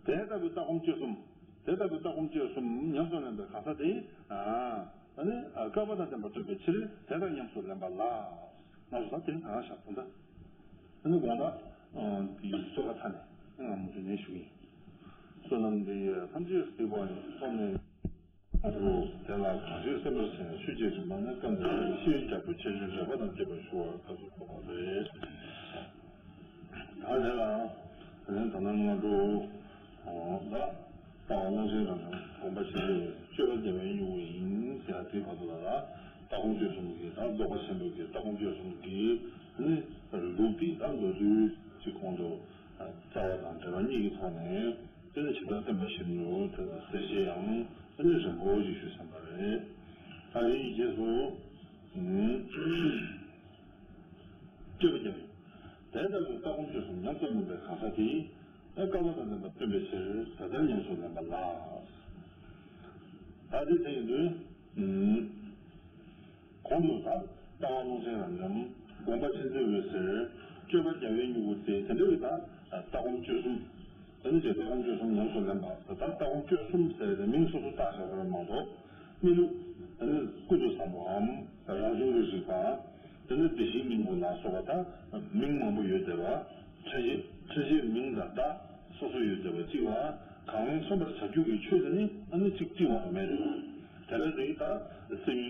དེ་ལྟ་བུའི་ལྟ་སྒོམ་སྤྱོད་གསུམ། དེ་ལྟ་བུའི་ལྟ་སྒོམ་སྤྱོད་གསུམ་ཉམས་སུ་ལེན་པའི་གང་ཟག་དེ། ཨ་ནི་སྐལ་པ་དང་ལྡན་པ་སྟོན་པའི་ཕྱིར་དེ་ལྟར་ཉམས་སུ་ལེན་པ་ལ། ང་ཚོ་ད་དེ་གང་ཤར་དང་ད། ཨ་ནི་དགོངས་དག་དེའི་གཙོ་ཁ་མཐའ་ནས་ང་མུ་མཐུད་ནས་ཞུ་ཡིན། བསོད་ནམས་འདི་ཡིས་ཐམས་ཅད་གཟིགས་པ་ཉིད། ཐོབ་ནས་དེ་ལ་གང་ཞིག་སེམས་པར་བྱས་ཆོས་ཀྱི་རིམ་པ་ནི་སྐབས་འདིར་ཤེས་རྒྱ་བོད་ཆེ་ཆུང་འབྲེལ་པ་དང་བཅས་པར་ཞུ་བར་སྐབས་སུ་བབ་པ་རེད། ད་དེ་ལ་དེ་ནས་ད་ནང་ང་འགྲོ། ད་ལྟ་བ་ཀློང་ཆེན་རབ་འབྱམས་སྒོམ་པ་ཆེན་པོའི་སྤྱོད་པ་རྒྱལ་བའི་སྨྱུ་གུ་ཡིན་ཟེར་ཡ་དེའི་བར་དུ་ལ་ལ་ལྟ་སྒོམ་སྤྱོད་གསུམ་གྱི་ད་རྫོགས་པ་ཆེན་པོའི་གི་ལྟ་སྒོམ་སྤྱོད་གསུམ་གྱི་ནི་ལུགས་འདི་ད་མདོར་བསྡུས་ཀྱི་གོང་དུ་རྩ་བ་དང་འགྲེལ་པ་གཉིས་ཀྱི་ཐོག་ནས་དེ་ནི་ཇི་ལྟར་བསྟན་པ་བཞིན་དུ་དེ་ལ་གསལ་བཤད་ཡང་དེ་ནི་རིང་པོ་ཞིག་ཞུས་ཟིན་པ་རེད། ད་དེའི་རྗེས་སུ། སྤྱོད་པ་རྒྱལ་བའི། དེ་ལྟ་བུའི་ལྟ་སྒོམ་སྤྱོད་གསུམ་ཉམས་སུ་ལེན་པའི་གང་ཟག་དེས། ཨེ་སྐལ་པ་དང་ལྡན་པ་སྟོན་པའི་ཕྱིར་དེ་ལྟར་ཉམས་སུ་ལེན་པ་ལ། ད་དེ་དེ་ཡིན་དུས། གོང་དུ་ད་ལྟ་བ་ཀློང་ཆེན་རབ་འབྱམས་སྒོམ་པ་ཆེན་པོའི་འོད་ཟེར་སྤྱོད་པ་རྒྱལ་བའི་སྨྱུ་གུ་ཟེར་དེ་འདྲ་བའི་ད་ལྟ་སྒོམ་སྤྱོད་གསུམ། དེ་ནི་ཅེས་ལྟ་སྒོམ་སྤྱོད་གསུམ་ཉམས་སུ་ལེན་པ་དེ་ལྟར་ལྟ་སྒོམ་སྤྱོད་གསུམ་ཟེར་ཏེ་མིང་སོ་སོ་བཏགས་བཞག་པ་མ་གཏོགས། གནས་ལུགས་དེ་ནི་ཀུན་ཏུ་བཟང་པོའམ་རང་བྱུང་གི་རིག་པ། དེ་ནི་བདེ་གཤེགས་སྙིང་པོ་ལ་སོགས་པ་དང་མིང་མང་པོ་ཡོད་བསྡད་པ། ཕྲད་བཞི་ཕྲད་བཞིའི་མིང་དང་བརྡ་སོ་སོ་ཡོད་བསྡད་པ་གཅིག་ལ་གང་མཚོན་པར་བྱ་རྒྱུ་གི་ཆོས་དེ་ནི་ཨ་ནི་གཅིག་གཅིག་མ་གཏོགས་མེད་དེ། དེ་ལས་དེ་ད་སེམས་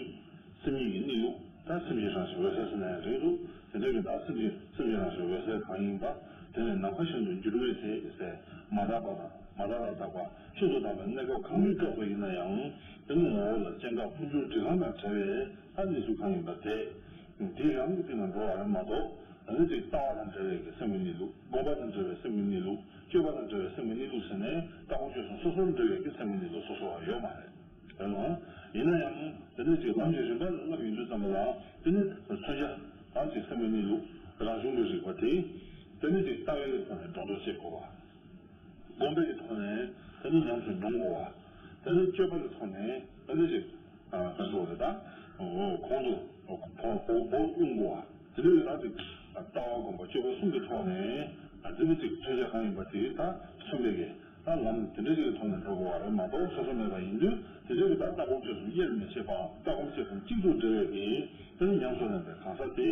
སེམས་ཉིད་ཀྱི་གནས་ལུགས་ད་སེམས་ཀྱི་རང་བཞིན་འོད་གསལ་ཟེར་ན་ཡང་རེད་འདུག་དེ་འདྲ་གི་ད་སེམས་ཀྱི་སེམས་ཀྱི་རང་བཞིན་འོད་གསལ་གང་ཡིན་པ། དེ་ནི་ནམ་མཁའ་བཞིན་དུ་འགྱུར་མེད་ཟེར་ཟེར་མ་དག་པ་དང་མ་དག་ལ་དག་པ་ཤིན་ཏུ་དག་པའི་གནས་སྐབས་གང་གི་སྐབས་སུ་ཡིན་ན་ཡང་དེ་ནི་ངོ་བོ་ལ་སྐྱེ་འགག་འཕོ་འགྱུར་འགྲིབ་ལངས་དང་བྲལ་བའི་ཨ་གནས་ཚུལ་གང་ཡིན་པ་དེ། དེའི་རང་གི་སྟེང་ན་འགྲོ་བ་རེད་མ་གཏོགས་ཨ་ནི་ཅིག་ལྟ་བ་དང་འབྲེལ་བའི་གི་སེམས་ཀྱི་གནས་ལུགས། སྒོམ་པ་དང་འབྲེལ་བའི་སེམས་ཀྱི་གནས་ལུགས། སྤྱོད་པ་དང་འབྲེལ་བའི་སེམས་ཀྱི་གནས་ལུགས་ཟེར་ནས་ལྟ་སྒོམ་སྤྱོད་གསུམ་སོ་སོར་འབྲེལ་བའི་གི་སེམས་ཀྱི་གནས་ལུགས་སོ་སོ་བ་ཡོད་མ་རེད། རེད་ལ། ཡིན་ན་ཡང་དེ་ནི་ཅིག་ལམ་གྱི་རིམ་པ་ལ་བསླབ་ཡོང་དུས་ཙམ་པ་ལ་དེ་ནི་མཚོན་བྱ་ལམ་གྱི་སེམས་ཀྱི་གནས་ལུགས་རང་བྱུང་གི་རིག་པ་དེ་དེ་ནི་ཅིག་ལྟ་བའི་གི་ཐོག་ནས་སྒྲོ་འདོགས་བཅད་དགོས་པ། སྒོམ་པའི་གི་ཐོག་ནས་དེ་ནི་ཉམས་སུ་མྱོང་དགོས་པ། དེ་ནི་སྤྱོད་པ་གི་ཐོག་ནས་དེ་ནི་ཅིག་ཨ་ག་ཟེར་རེད་ད། འོ་གོང་དུ་འོ་གོང་འོ་འོ་དབྱུང་དགོས་པ། དེ་ནི་ད་ཅིག་ལྟ་བ་སྒོམ་པ་སྤྱོད་པ་གསུམ་གི་ཐོག་ནས་དེ་ནི་ཅིག་མཚོན་བྱ་གང་ཡིན་པ་དེ་ད་མཚོན་པའི་གི་ད་ལམ་དེ་འདྲ་ཞིག་གི་ཐོག་ནས་འགྲོ་དགོས་པ་རེད་མ་གཏོགས་སོ་སོ་མེད་པ་ཡིན་དུས་དེ་འདྲ་གི་ད་ལྟ་སྒོམ་སྤྱོད་གསུམ་དབྱེར་མི་ཕྱེད་པའམ་ལྟ་སྒོམ་སྤྱོད་གསུམ་གཅིག་ཏུ་འབྲེལ་བའི་གི་དེ་ནི་ཉམས་སུ་ལེན་པའི་གང་ཟག་དེ་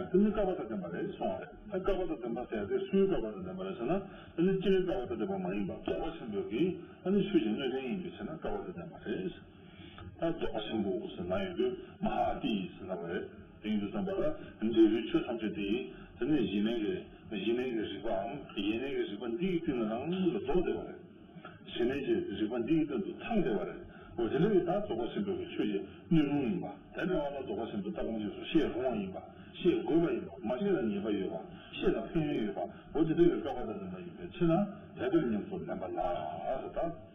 དེ་ནི་སྐལ་པ་དང་ལྡན་པ་རེད་གསུངས་པ་རེད། ད་སྐལ་པ་དང་ལྡན་པ་ཟེར་ཡ་དེ་སུའི་སྐལ་པ་དང་ལྡན་པ་རེད་ཟེར་ན་དེ་ནི་སྤྱིར་སྐལ་པ་དང་ལྡན་པ་མ་ཡིན་པ་རྫོགས་པ་ཆེན་པོའི་གི་ད་ནི་ཆོས་ཀྱི་སྣོད་ལྡན་ཡིན་པའི་ཕྱིར་ན་སྐལ་པ་དང་ལྡན་པ་རེད། ད་རྫོགས་པ་ཆེན་པོ་ཟེར་ན་ཡོད་དུས་མ་ཧཱ་ཨ་ཏི་ཟེར་ན་བ་རེད། དེ་ཡིན་དུས་ཙམ་པ་ལ་འབྲས་བུའི་ཆོས་ཐམས་ཅད་དེ་དེ་ནི་གཞི་གནས་ཀྱི་གཞི་གནས་ཀྱི་རིག་པའམ་ཡེ་གནས་ཀྱི་རིག་པ་འདི་ཡི་སྟེང་ན་རང་ལ་རྫོགས་བསྡད་པ་རེད། གཞི་གནས་ཀྱི་རིག་པ་འདི་ཡི་སྟེང་དུ་ཚང་བསྡད་པ་རེད། འོ་དེ་འདྲ་ཡི་ད་རྫོགས་པ་ཆེན་པོའི་ཆོས་ཀྱི་སྣོད་རུང་ཡིན་པ། དེ་འདྲ་བ་ལ་རྫོགས་པ་ཆེན་པོའི་ལྟ་སྒོམ་རྗེས་སུ་ཤེས་རུང་བ་ཡིན་པ། ཤེས་དགོས་པ་ཡིན་པ། མ་ཤེས་ན་ཉེས་པ་ཡོད་པ། ཤེས་ན་ཕན་ཡོན་ཡོད་པ། འོ་དེ་འདྲ་ཡི་སྐལ་པ་དང་ལྡན་པ་ཡིན་པའི་ཕྱིར་ན་དེ་ལྟར་ཉམས་སུ་ལེན་པ་ལ་ཟེར་ད།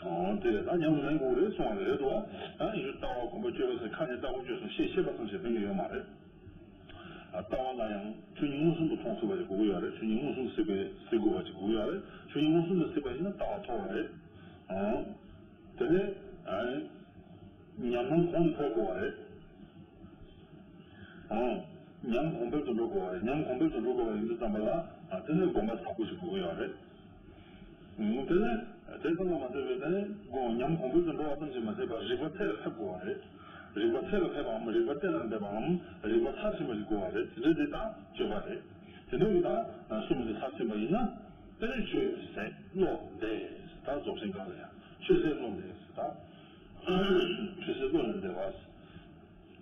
ཨོ་དེ་ལས་ད་ཉམས་སུ་ལེན་དགོས་རེད་གསུངས་པ་རེད་དོ། ཨ་ཡིན་ལྟ་བ་སྒོམ་པ་སྤྱོད་པ་ཟེར་ཁ་ནས་ལྟ་སྒོམ་སྤྱོད་གསུམ་ཤེས་ཤེས་པ་ཙམ་ཞིག་ཕན་གྱི་ཡོད་མ་རེད། ཨ་ལྟ་བ་ལ་ཡང་ཆོས་ཉིད་མངོན་སུམ་དུ་མཐོང་ཐུབ་པ་ཞིག་དགོས་ཀྱི་ཡོད་རེད། ཆོས་ཉིད་མངོན་སུམ་དུ་གཟིགས་པའི་གཟིགས་དགོས་པ་ཞིག་དགོས་ཀྱི་ཡོད་རེད། ཆོས་ཉིད་མངོན་སུམ་དུ་གཟིགས་པ་ཡིན་ན་ལྟ་བ་མཐོ་བ་རེད། ཨོ་དེ་ནས་ཨ་ཉམས་སྣང་གོང་དུ་འཕེལ་དགོས་པ་རེད། ཨོ་ཉམས་གོང་འཕེལ་དུ་འགྲོ་དགོས་པ་རེད། ཉམས་གོང་འཕེལ་དུ་འགྲོ་དགོས་པ་ཡིན་དུས་ཙམ་པ་ལ་ཨ་དེ་ནས་སྒོམ་པ་ཚགས་པོ་ཞིག་དགོས་ཀྱི་ཡོད་རེད། དེ་ནས་དེ་ཙམ་ལ་མ་ཟད་པའི་དེ་ནས་སྒོམ་ཉམས་གོང་འཕེལ་དུ་འགྲོ་བ་ཙམ་ཞིག་མ་ཟད་པར་རིག་པ་ཚད་ལ་ཕེབས་དགོས་པ་རེད། རིག་པ་ཚད་ལ་ཕེབས་པའམ་རིག་པ་གཏན་ལ་འབེབས་པའམ་རིག་པ་མཐར་ཕྱིན་པ་ཞིག་དགོས་པ་རེད། དེ་འདྲ་དེ་དག་སྤྱོད་པ་རེད། དེ་འདྲ་ཡིན་ན་གསུམ་དེ་མཐར་ཕྱིན་པ་ཡིན་ན་དེ་ནས་ཆོས་ཟད་བློ་འདས་ད་རྫོགས་ཆེན་སྒང་ལ་ཡང་ཆོས་ཟད་བློ་འདས་ད་ཆོས་ཟད་བློ་ལས་འདས་པ།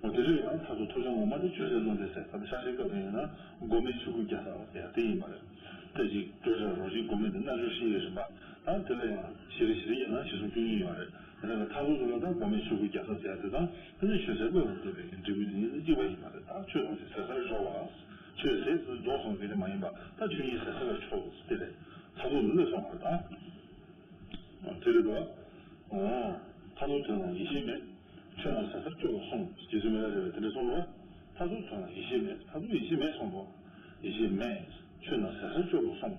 འོ་དེ་ལས་ཡང་མཐར་ཐུག་ཐོབ་བྱ་ངོ་མ་དེ་ཆོས་ཟད་བློ་འདས་ཟེར། ད་ཆ་ཤས་སྐབས་དེ་ཡིན་ན་སྒོམ་མེད་ཆོས་སྐུ་རྒྱལ་ཚབ་ཟེར་ཡ་དེ་ཡིན་པ་རེད། སྐད་ཅིག་སྤྲོས་བྲལ་རོ་གཅིག་སྒོམ་མེད་དེ་རྣལ་འབྱོར་བཤེས་ཡོན་རིམ་པ། ད་དེ་ལས་ཡང་ཞི་རི་ཞི་རི་ཡིན་ན་ཞི་གསུམ་བཅུ་གཉིས་ཡོད་རེད། དེ་ནས་མཐར་ཐུག་ཏུ་ལ་ད་སྒོམ་མེད་ཆོས་སྐུ་རྒྱལ་ཚབ་ཟེར་ཡ་དེ་དང་དེ་ནས་ཆོས་ཟད་བློ་ལས་འདས་པའི་འབྲས་བུ་དེ་གཉིས་དེ་གཅིག་པ་ཡིན་པ་རེད། ད་ཆོས་ཐམས་ཅད་ཟད་སར་འཇོག་པ། ཆོས་ཟད་ཟེར་རྫོགས་སོང་དེ་ནི་མ་ཡིན་པ་ད་ཆོས་ཉིད་ཟད་སར་ཆོག་དེ་རེད། མཐར་ཐུག་ཏུ་སླེབས་སོང་བ་རེད་ད། དེ་རེད་དོ། མཐར་ཐུག་དོན་ལ་ཡེ་ཤེས་མེད། ཆོས་རྣམས་ཟད་མཐར་སྐྱོ་ལ་སོང་། རྗེ་བཙུན་མི་ལ་རས་པས་དེ་འདྲ་གསུངས་ལོ། མཐར་ཐུག་དོན་ལ་ཡེ་ཤེས་མེད། མཐར་ཐུག་ཡེ་ཤེས་མེད་གསུངས་ལོ། ཡེ་ཤེས་མེད། ཆོས་རྣམས་ཟད་མཐར་སྐྱོ་ལ་སོང་།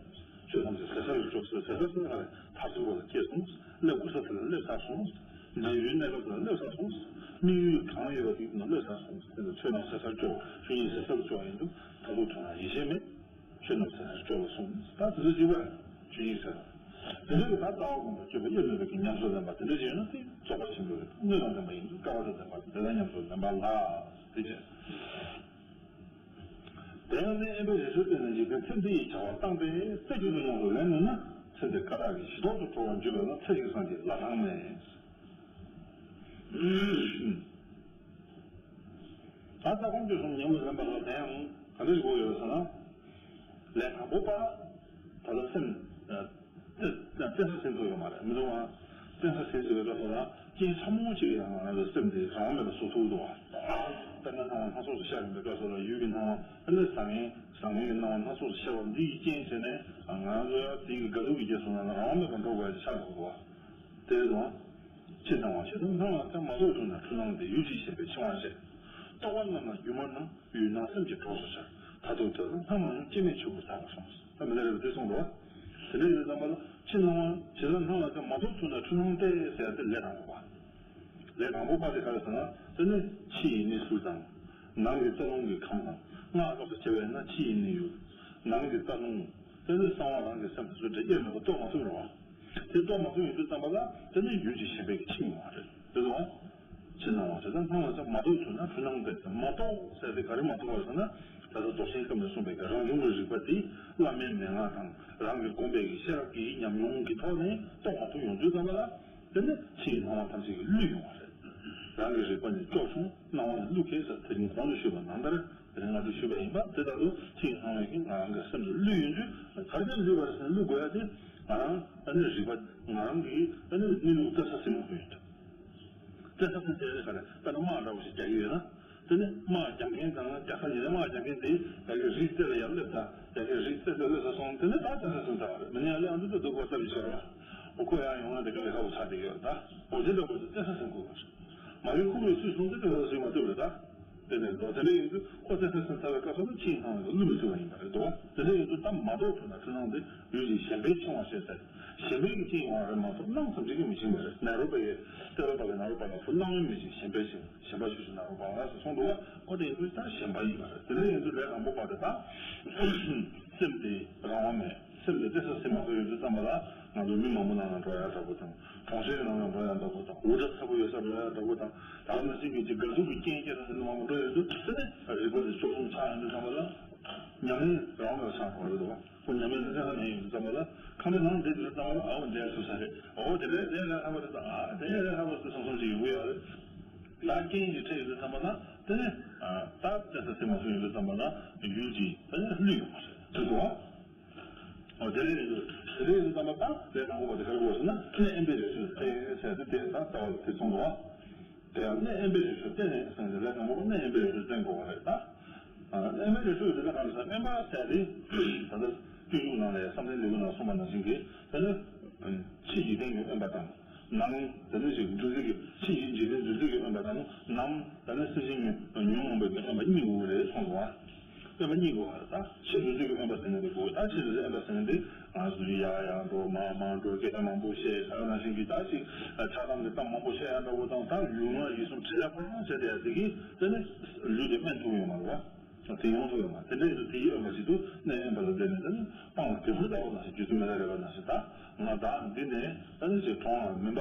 ཆོས་ཐམས་ཅད་ཟད་མཐར་སྐྱོ། ཟད་མཐར་སྐྱོ་ལ་མཐར་ཐུག་པ་ལ་སྐྱེས་སོང་། སླེབས་དགོས་ས་དེ་ལ་སླེབས་ཚར་སོང་། འདྲེན་ཡུལ་གནས་སྐབས་དེ་ལ་སླེབས་ཚར་སོང་། དམིགས་ཡུལ་གང་ཡོད་པ་དེ་ལ་སླེབས་ཚར་སོང་། དེ་ལ་ཆོས་རྣམས་ཟད་མཐར་སྐྱོ། ཆོས་ཉིད་ཟད་མཐར་སྐྱོ་ཡིན་དུས་མཐར་ཐུག་དོན་ལ་ཡེ་ཤེས་མེད། ཆོས་རྣམས་ཟད་མཐར་སྐྱོ་ལ་སོང་། ད་དེ་ཚོ་གཅིག་པ་ཆོས་ཉིད་ཟད་མཐར། དེ་ཚོ་གི་ད་རྩ་བ་དགོངས་པ་སྤྱོད་པ་དབྱེར་མེད་པའི་གི་ཉམས་སུ་ལེན་པ་དེ་འདྲ་ཞིག་ཡོད་ན་དེ་རྫོགས་པ་ཆེན་པོའི་དངོས་དང་ལྡན་པ་ཡིན་དུས་སྐལ་བ་དང་ལྡན་པ་དེ་ལ་ཉམས་སུ་ལེན་པ་ལ་དེ་བྱས། དེ་ཡང་ནི་དབེན་པའི་རི་སུལ་བསྟན་ནས་འཇིག་རྟེན་ཚེ་འདི་ཡི་བྱ་བ་བཏང་སྟེ་རྩེ་གཅིག་ཏུ་ཉམས་སུ་ལེན་ནུས་ན་ཚེ་འདི་ཀ་དག་གི་གཞི་ལྡོག་ཏུ་གྲོལ་བར་འགྱུར་བས་ན་ཚེ་གཅིག་སངས་རྒྱས་ལ་ཐང་མེད། ད་ལྟ་དབང་སྤྱོད་གསུམ་ཉམས་སུ་ལེན་པ་ལ་དེ་ཡང་ག་འདྲ་ཞིག་དགོས་ཡོད་ཟེར་ན། ལས་དང་པོ་པ། ད་ལྟ་སེམས། བཙན་ས་ཟིན་ཐུབ་ཡོད་མ་རེད་མི་འདུག་ཨ། བཙན་ས་ཟིན་ཟེར་བའི་སྐབས་སུ་ལ་རྐྱེན་ཕྲ་མོ་ཅིག་ཡང་ང་ཚོ་སེམས་དེ་རང་དབང་མེད་པར་བཟོ་ཐུབ་འདུག་ཨ། དཔེར་ན་སྣང་བ་སྣ་ཚོགས་སུ་ཤར་ཡོང་པའི་སྐབས་སུ་ལ་ཡུལ་གྱི་སྣང་བ་ཨ་ནི་བཟང་ངན་བཟང་ངན་གྱི་སྣང་བ་སྣ་ཚོགས་སུ་ཤར་བ་འདི་ཡི་རྐྱེན་བྱས་ནས་ང་ཚོ་ཡང་དེ་གི་དགའ་སྡུག་གི་རྗེས་སུ་ན་རང་དབང་མེད་པར་འགྲོ་དགོས་ཡ་ཆགས་འགྲོ་འདུག་ཨ། དེ་རེད་དོ། ཕྱི་སྣང་བ་ཇི་ལྟར་སྣང་བ་ཙམ་མ་རྟོགས་ཐུབ་ན་འཁྲུལ་སྣང་སྟེ་ཡུལ་གྱི་ཞེན་པས་འཆིང་བར་བྱེད། རྟོག་པ་རྣམས་ལ་སྒྱུ་མར་སྣང་། ཡུལ་སྣང་སེམས་ཀྱི་གྲོགས་སུ་འཆར། མཐར་ཐུག་དེ་ལ་སྣང་བ་ཡང་སྐྱེ་མེད་ཆོས་སྐུར་དག་པར་གསུངས། ད་མི་ལ་རས་པས་དེ་གསུངས་འདུག་དེ་འདྲ་ཡིན་དུས་ཙམ་པ་ལ་ཕྱི་སྣང་བ་ཇི་ལྟར་སྣང་བ་ཙམ་མ་རྟོགས་ཐུབ་ན་འཁྲུལ་སྣང་སྟེ་ཟེར་ཡ་དེ་ལས་དང་པོ་པ། ལས་དང་པོ་པ་དེ་ག་རེ་ཟེར་ན་དེ་ནི་ཕྱི་ཡི་གནས་ཚུལ་དང་། ནང་གི་རྩ་རླུང་གི་ཁམས་དང་། སྔགས་སྐབས་སུ་བྱ་བས་ན་ཕྱི་ཡི་གནས་ཡུལ། ནང་གི་རྩ་རླུང་། དེ་ནི་གསང་བ་རང་གི་སེམས་སུ་འདྲེས་དབྱེར་མེད་པར་རྟོགས་མ་ཐུབ་རུང་བ། དེ་རྟོགས་མ་ཐུབ་ཡོང་དུས་ཙམ་པ་ལ་དེ་ནི་ཡུལ་གྱི་ཞེན་པའི་གི་འཆིང་བ་རེད་དེ་ཚོ། ཕྱི་སྣང་བ་ཇི་ལྟར་སྣང་བ་ཙམ་མ་རྟོགས་ཐུབ་ན་འཁྲུལ་སྣང་སྟེ་མ་རྟོགས་ཟེར་ཏེ་ག་རེ་མ་རྟོགས་པ་ཟེར་ན། ད་ལྟ་མདོ་ཆེན་སྐབས་ནས་གསུངས་པའི་གི་རང་བྱུང་གི་རིག་པ་དེ་བླ་མའི་མན་ངག་དང་རང་གིས་བསྒོམས་པའི་གི་ཤེས་རབ་ཀྱི་ཉམས་མྱོང་གི་ཐོག་ནས་རྟོགས་མ་ཐུབ་ཡོང་དུས་ཙམ་པ་ལ་དེ་ནི་ཕྱིའི་སྣང་བ་ཐམས་ཅད་ཀྱིས་བསླུས་ཡོང་བ་རེད། རང་གི་རིག་པ་ནི་སྐྱོ་བྱུང་སྣང་བ་ནི་བསླུ་གས་ཟེར་དེ་རིང་གོང་དུ་ཞུས་པ་ནང་ལྟར། དེ་རིང་ང་ཚོས་ཞུས་པ་ཡིན་པ་དེ་ལྟར་དུ་ཕྱིའི་སྣང་བས་ཀྱིས་ང་རང་གི་སེམས་སུ་བསླུས་ཡོང་དུས་ག་རེ་བྱས་བསླུས་པ་རེད་ཟེར་ན་བསླུ་དགོས་ཡ་དེ་ང་རང་ཨ་ནི་རིག་པ་ང་རང་གི་ཨ་ནི་གནས་ལུགས་བཙན་ས་ཟིན་མ་ཐུབ་ཡོད་དུས། བཙན་ས་ཟིན་དེ་ནི་ག་རེ་དཔེར་ན་དམག་འདྲ་བོ་ཞིག་རྒྱག་གི་ཡོད་ན། དེ་ནི་དམག་རྒྱག་མཁན་དང་རྒྱག་ས་ཉིན་རེ་དམག་རྒྱག་མཁན་དེ་ཡ་གི་རིགས་དེ་ལ་ཡར་སླེབས་དང་ཡ་གི་རིགས་དེ་ལ་སླེབས་ས་སོང་དེ་ནི་ད་བཙན་ས་ཟིན་ཚར་བ་རེད། མི་ནི་ཡ་ལས་ཨ་འདི་ད་སྡུག་པ་ལྟ་བུ་ཤོར་བ། འོ་ཁོ་ཡར་ཡོང་ན་དེ་ག་ལས་ཁག་པོ་ཆགས་བསྡད་ཡོད་ད། འོ་དེ་འདྲ་བོ་ཞིག་བཙན་ས་ཟིན་དགོས་པ་རེད། མ་གི་ཁུག་པའི་ཚུལ་བཟུང་སྟེ་དེ་ལ་ཟིན་མ་ཐུབ་རེད་ད། དེ་ནས་འགྲོ་དེ་འདྲ་ཡིན་དུས་ཁོ་བཙན་ས་ཟིན་ཚར་བའི་སྐབས་སུ་ཕྱིའི་སྣང་བ་ལ་བསླུ་མི་ཐུབ་པ་ཡིན་པ་རེད་དོ། དེ་འདྲ་ཡིན་དུས་ད་མ་རྟོགས་ཐུབ་ན་འཁྲུལ་སྣང་དེ་ཡུལ་གྱི་ཞེན་པས་འཆིང་བར་བྱེད་ཟེར། ཞེན་པས་ཀྱིས་འཆིང་ཡོང་བ་རེད་མ་གཏོགས་སྣང་ཙམ་ཅིག་གིས་མི་འཆིང་བ་རེད། ནཱ་རོ་པ་ཡིས་ཏེ་རོ་པ་གི་ནཱ་རོ་པ་ལ་བུ་སྣང་བས་མི་འཆིང་ཞེན་པས་འཆིང་ཞེན་པ་ཆོས་ཀྱི་ནཱ་རོ་པ་ལ་ཟེར་གསུངས་འདུག་བ། ཨོ་དེ་ཡིན་དུས་ད་ཞེན་པ་ཡིན་པ་རེད། དེ་འདྲ་ཡིན་དུས་ལས་དང་པོ་པ་དེ་ད་སེམས་དེ་རང་དབང་མེད། སེམས་དེ་བཙན་ས་ཟིན་མ་ཐུབ་ཡོང་དུས་ཙམ་པ་ལ་ང་ཚོ་མི་མང་པོ་ནང་ལ་འགྲོ་ཡ་འདྲ་པོ་དང་གྲོང་གསེབ་ཀྱི་ནང་ལ་འགྲོ་ཡ་འདྲ་པོ་དང་འུར་སྒྲ་ཚ་པོ་ཡོད་ས་འགྲོ་ཡ་འདྲ་པོ་དང་ད་ག་ནང་བཞིན་གྱི་ཅིག་དགའ་སྡུག་གི་རྐྱེན་སྐྱེས་ས་ནས་མང་པོ་འགྲོ་ཡོང་དུས་དེ་ནས་རིག་པ་དེ་སྐྱོ་གསུམ་ཆགས་ཡོང་དུས་ཙམ་པ་ལ་ཉམས་ལེན་རང་དབང་མེད་པ་ཆགས་འགྲོ་བ་རེད་དོ། ཁོ་ཉམས་ལེན་ལྷན་སྐྱེས་ནས་ཡོང་དུས་ཙམ་པ་ལ་ཁམས་པའི་ནང་བསྡད་དུས་ཙམ་པ་ལ་ཨའོ་འདས་ཐུབ་ས་རེད། ཨའོ་དེ་ལས་དེ་ལས་ལྷག་པ་རེད་ད། ཨ་དེ་ལས་ལྷག་པ་རེད་བསམ་བསམ་ཅིག་ཡོང་གི་ཡོད་རེད། ད་རྐྱེན་གྱིས་འཕྲད་ཡོང་དུས་ཙམ་པ་ལ་དེ་ནས་ད་བཙན་ས་ཟིན་མ་ཐུབ་ཡོང་དུས་ཙམ་པ་ལ་ཡུལ་གྱིས་དེ་ནས་བསླུས་ཡོང་བ་རེད་ཐུབ་འདུག་ཨ། ཨོ་དེ་ལས་ཡིན་དུས་དེ་ལས་ཡིན་དུས་ཙམ་པ་ད་ལས་དང་པོ་པ་དེ་ག་རེ་དགོས་ཟེར་ན་གནས་དབེན་པའི་རི་སུལ་བསྟན་ཟེར་དེ་དེ་ད་ལྟ་བ་ལ་དེ་གསུངས་འདུག་ཨ། དེ་ཡང་གནས་དབེན་པའི་རི་སུལ་བསྟན་ནས་གསུངས་ཏེ་ལས་དང་པོ་པ་གནས་དབེན་པའི་རི་སུལ་བསྟན་དགོས་པ་རེད་ད། ཨ་དབེན་པའི་རི་སུལ་དེ་ལ་གང་ཟེར་དབེན་པ་ཟེར་དེ་ད་ལྟ་སྤྱོད་འཇུག་ནང་ལ་ཡང་བསམ་གཏན་ལེའུ་ནང་གསུངས་པ་ནང་བཞིན་གྱི་དེ་ནི་ཕྱི་འཇིག་རྟེན་གྱི་དབེན་པ་དང་། ནང་དེ་ནི་ཞིག་འདུ་འཛི་གི་ཕྱི་ཡི་འཇིག་རྟེན་འདུ་འཛི་གི་དབེན་པ་དང་ནང་དེ་ནི་སེམས་ཅན་ཉོན་མོངས་པའི་དབེན་པ་གཉིས་དགོས་རེད་གསུངས་འདུག་བ། དབེན་པ་གཉིས་དགོས་བ་རེད་ད། ཕྱི་འདུ་འཛི་གི་དབེན་པ་ཟེར་ནས་དེ་དགོས། ད་ཕྱི་འདུ་འཛི་དབེན་པ་ཟེར་ནས་དེ་ང་ཚོ་ཡར་ཡར་འགྲོ་མར་མར་འགྲོ་སྐད་ཆ་མང་པོ་བཤད་ཟེར་བ་ནང་བཞིན་གྱི་ད་ཅིག་ཆགས་སྡང་གི་གཏམ་མང་པོ་བཤད་ཡ་འདྲ་བོ་དང་ད་ལུས་ངག་ཡིད་གསུམ་དྲི་ལ་ཕངས་བྱས་བསྡད་ཡ་དེ་གིས་དེ་ནི་ལུས་དེ་དབེན་ཐུབ་ཡོད་མ་རེད་བ། དེ་ཡོང་ཐུབ་ཡོད་མ་རེད། དེ་འདྲ་ཡིན་དུས་དེའི་དབེན་པ་ཞིག་ཏུ་གནས་དབེན་པ་ལ་བསྡད་ནས་དེ་ནི་སྤང་བ་དེ་ཕུར་ལྟ་བུ་ནང་བཞིན་རྒྱུ་མཚན་མེད་ལ་རེ་བ་ནང་བཞིན་ད་ང་བདག་འདི་ནས་ད་ནི་ཅིག་གྲོངས་ལ་མིན་པ།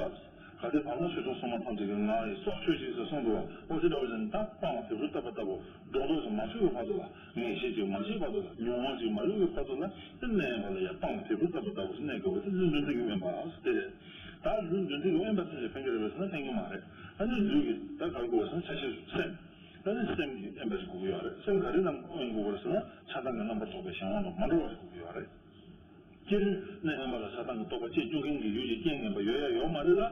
གལ་ཏེ་བར་སྣང་ཆོས་སྐྱོང་སྲུང་མ་ཐམས་ཅད་ཀྱིས་ང་ཡི་སྲོག་གཅོད་ཅིག་ཟེར་གསུངས་འདུག་བ། ཨོ་དེ་འདྲ་བ་ཞིག་ད་སྤང་བ་དེ་ཕུར་བཏབ་པ་ལྟ་བུ་སྒྲོ་འདོགས་ཤིག་མ་ཆོད་པའི་བར་དུ་ལ་ངེས་ཤེས་ཅིག་མ་སྐྱེས་བར་དུ་ལ་མྱོང་བ་ཅིག་མ་ལུས་པའི་བར་དུ་ལ་དེ་གནས་པ་ལ་ཡང་སྤང་བ་དེ་ཕུར་བཏབ་པ་ལྟ་བུ་ཞིག་གནས་དགོས་པ་དེ་ལུས་འདུལ་འཛིན་གྱི་དབེན་པ་དེ་རེད། ད་ལུས་འདུལ་འཛིན་གྱི་དབེན་པ་ཐམས་ཅད་ཕན་གྱི་རེད་པས་ཟེར་ན་ཕན་གྱི་མ་རེད། ཨ་ནི་ལུས་ཀྱི་ད་ག་རེ་དགོས་པ་ཟེར་ན་ཆ་ཤས་སུ་སེམས། ཨ་ནི་སེམས་ཀྱི་དབེན་པ་ཞིག་དགོས་ཀྱི་ཡོད་རེད། སེམས་ག་རེ་རྣམས་དབེན་དགོས་པ་རེད་ཟེར་ན་ཆགས་སྡང་གི་རྣམ་པར་རྟོག་པའི་གཞན་དབང་དུ་མ་འགྲོ་བ་ཞིག་དགོས་ཀྱི་ཡོད་རེད། སྤྱིར་གནས་དབེན་པ་ལ་ཆགས་སྡང་གི་རྟོག་པ་བཅས་སྐྱོན་མཁན་གྱི་ཡུལ་གྱི་རྐྱེན་ངན་པ་ཡོད་ཡ་ཡོད་མ་རེད་ལ།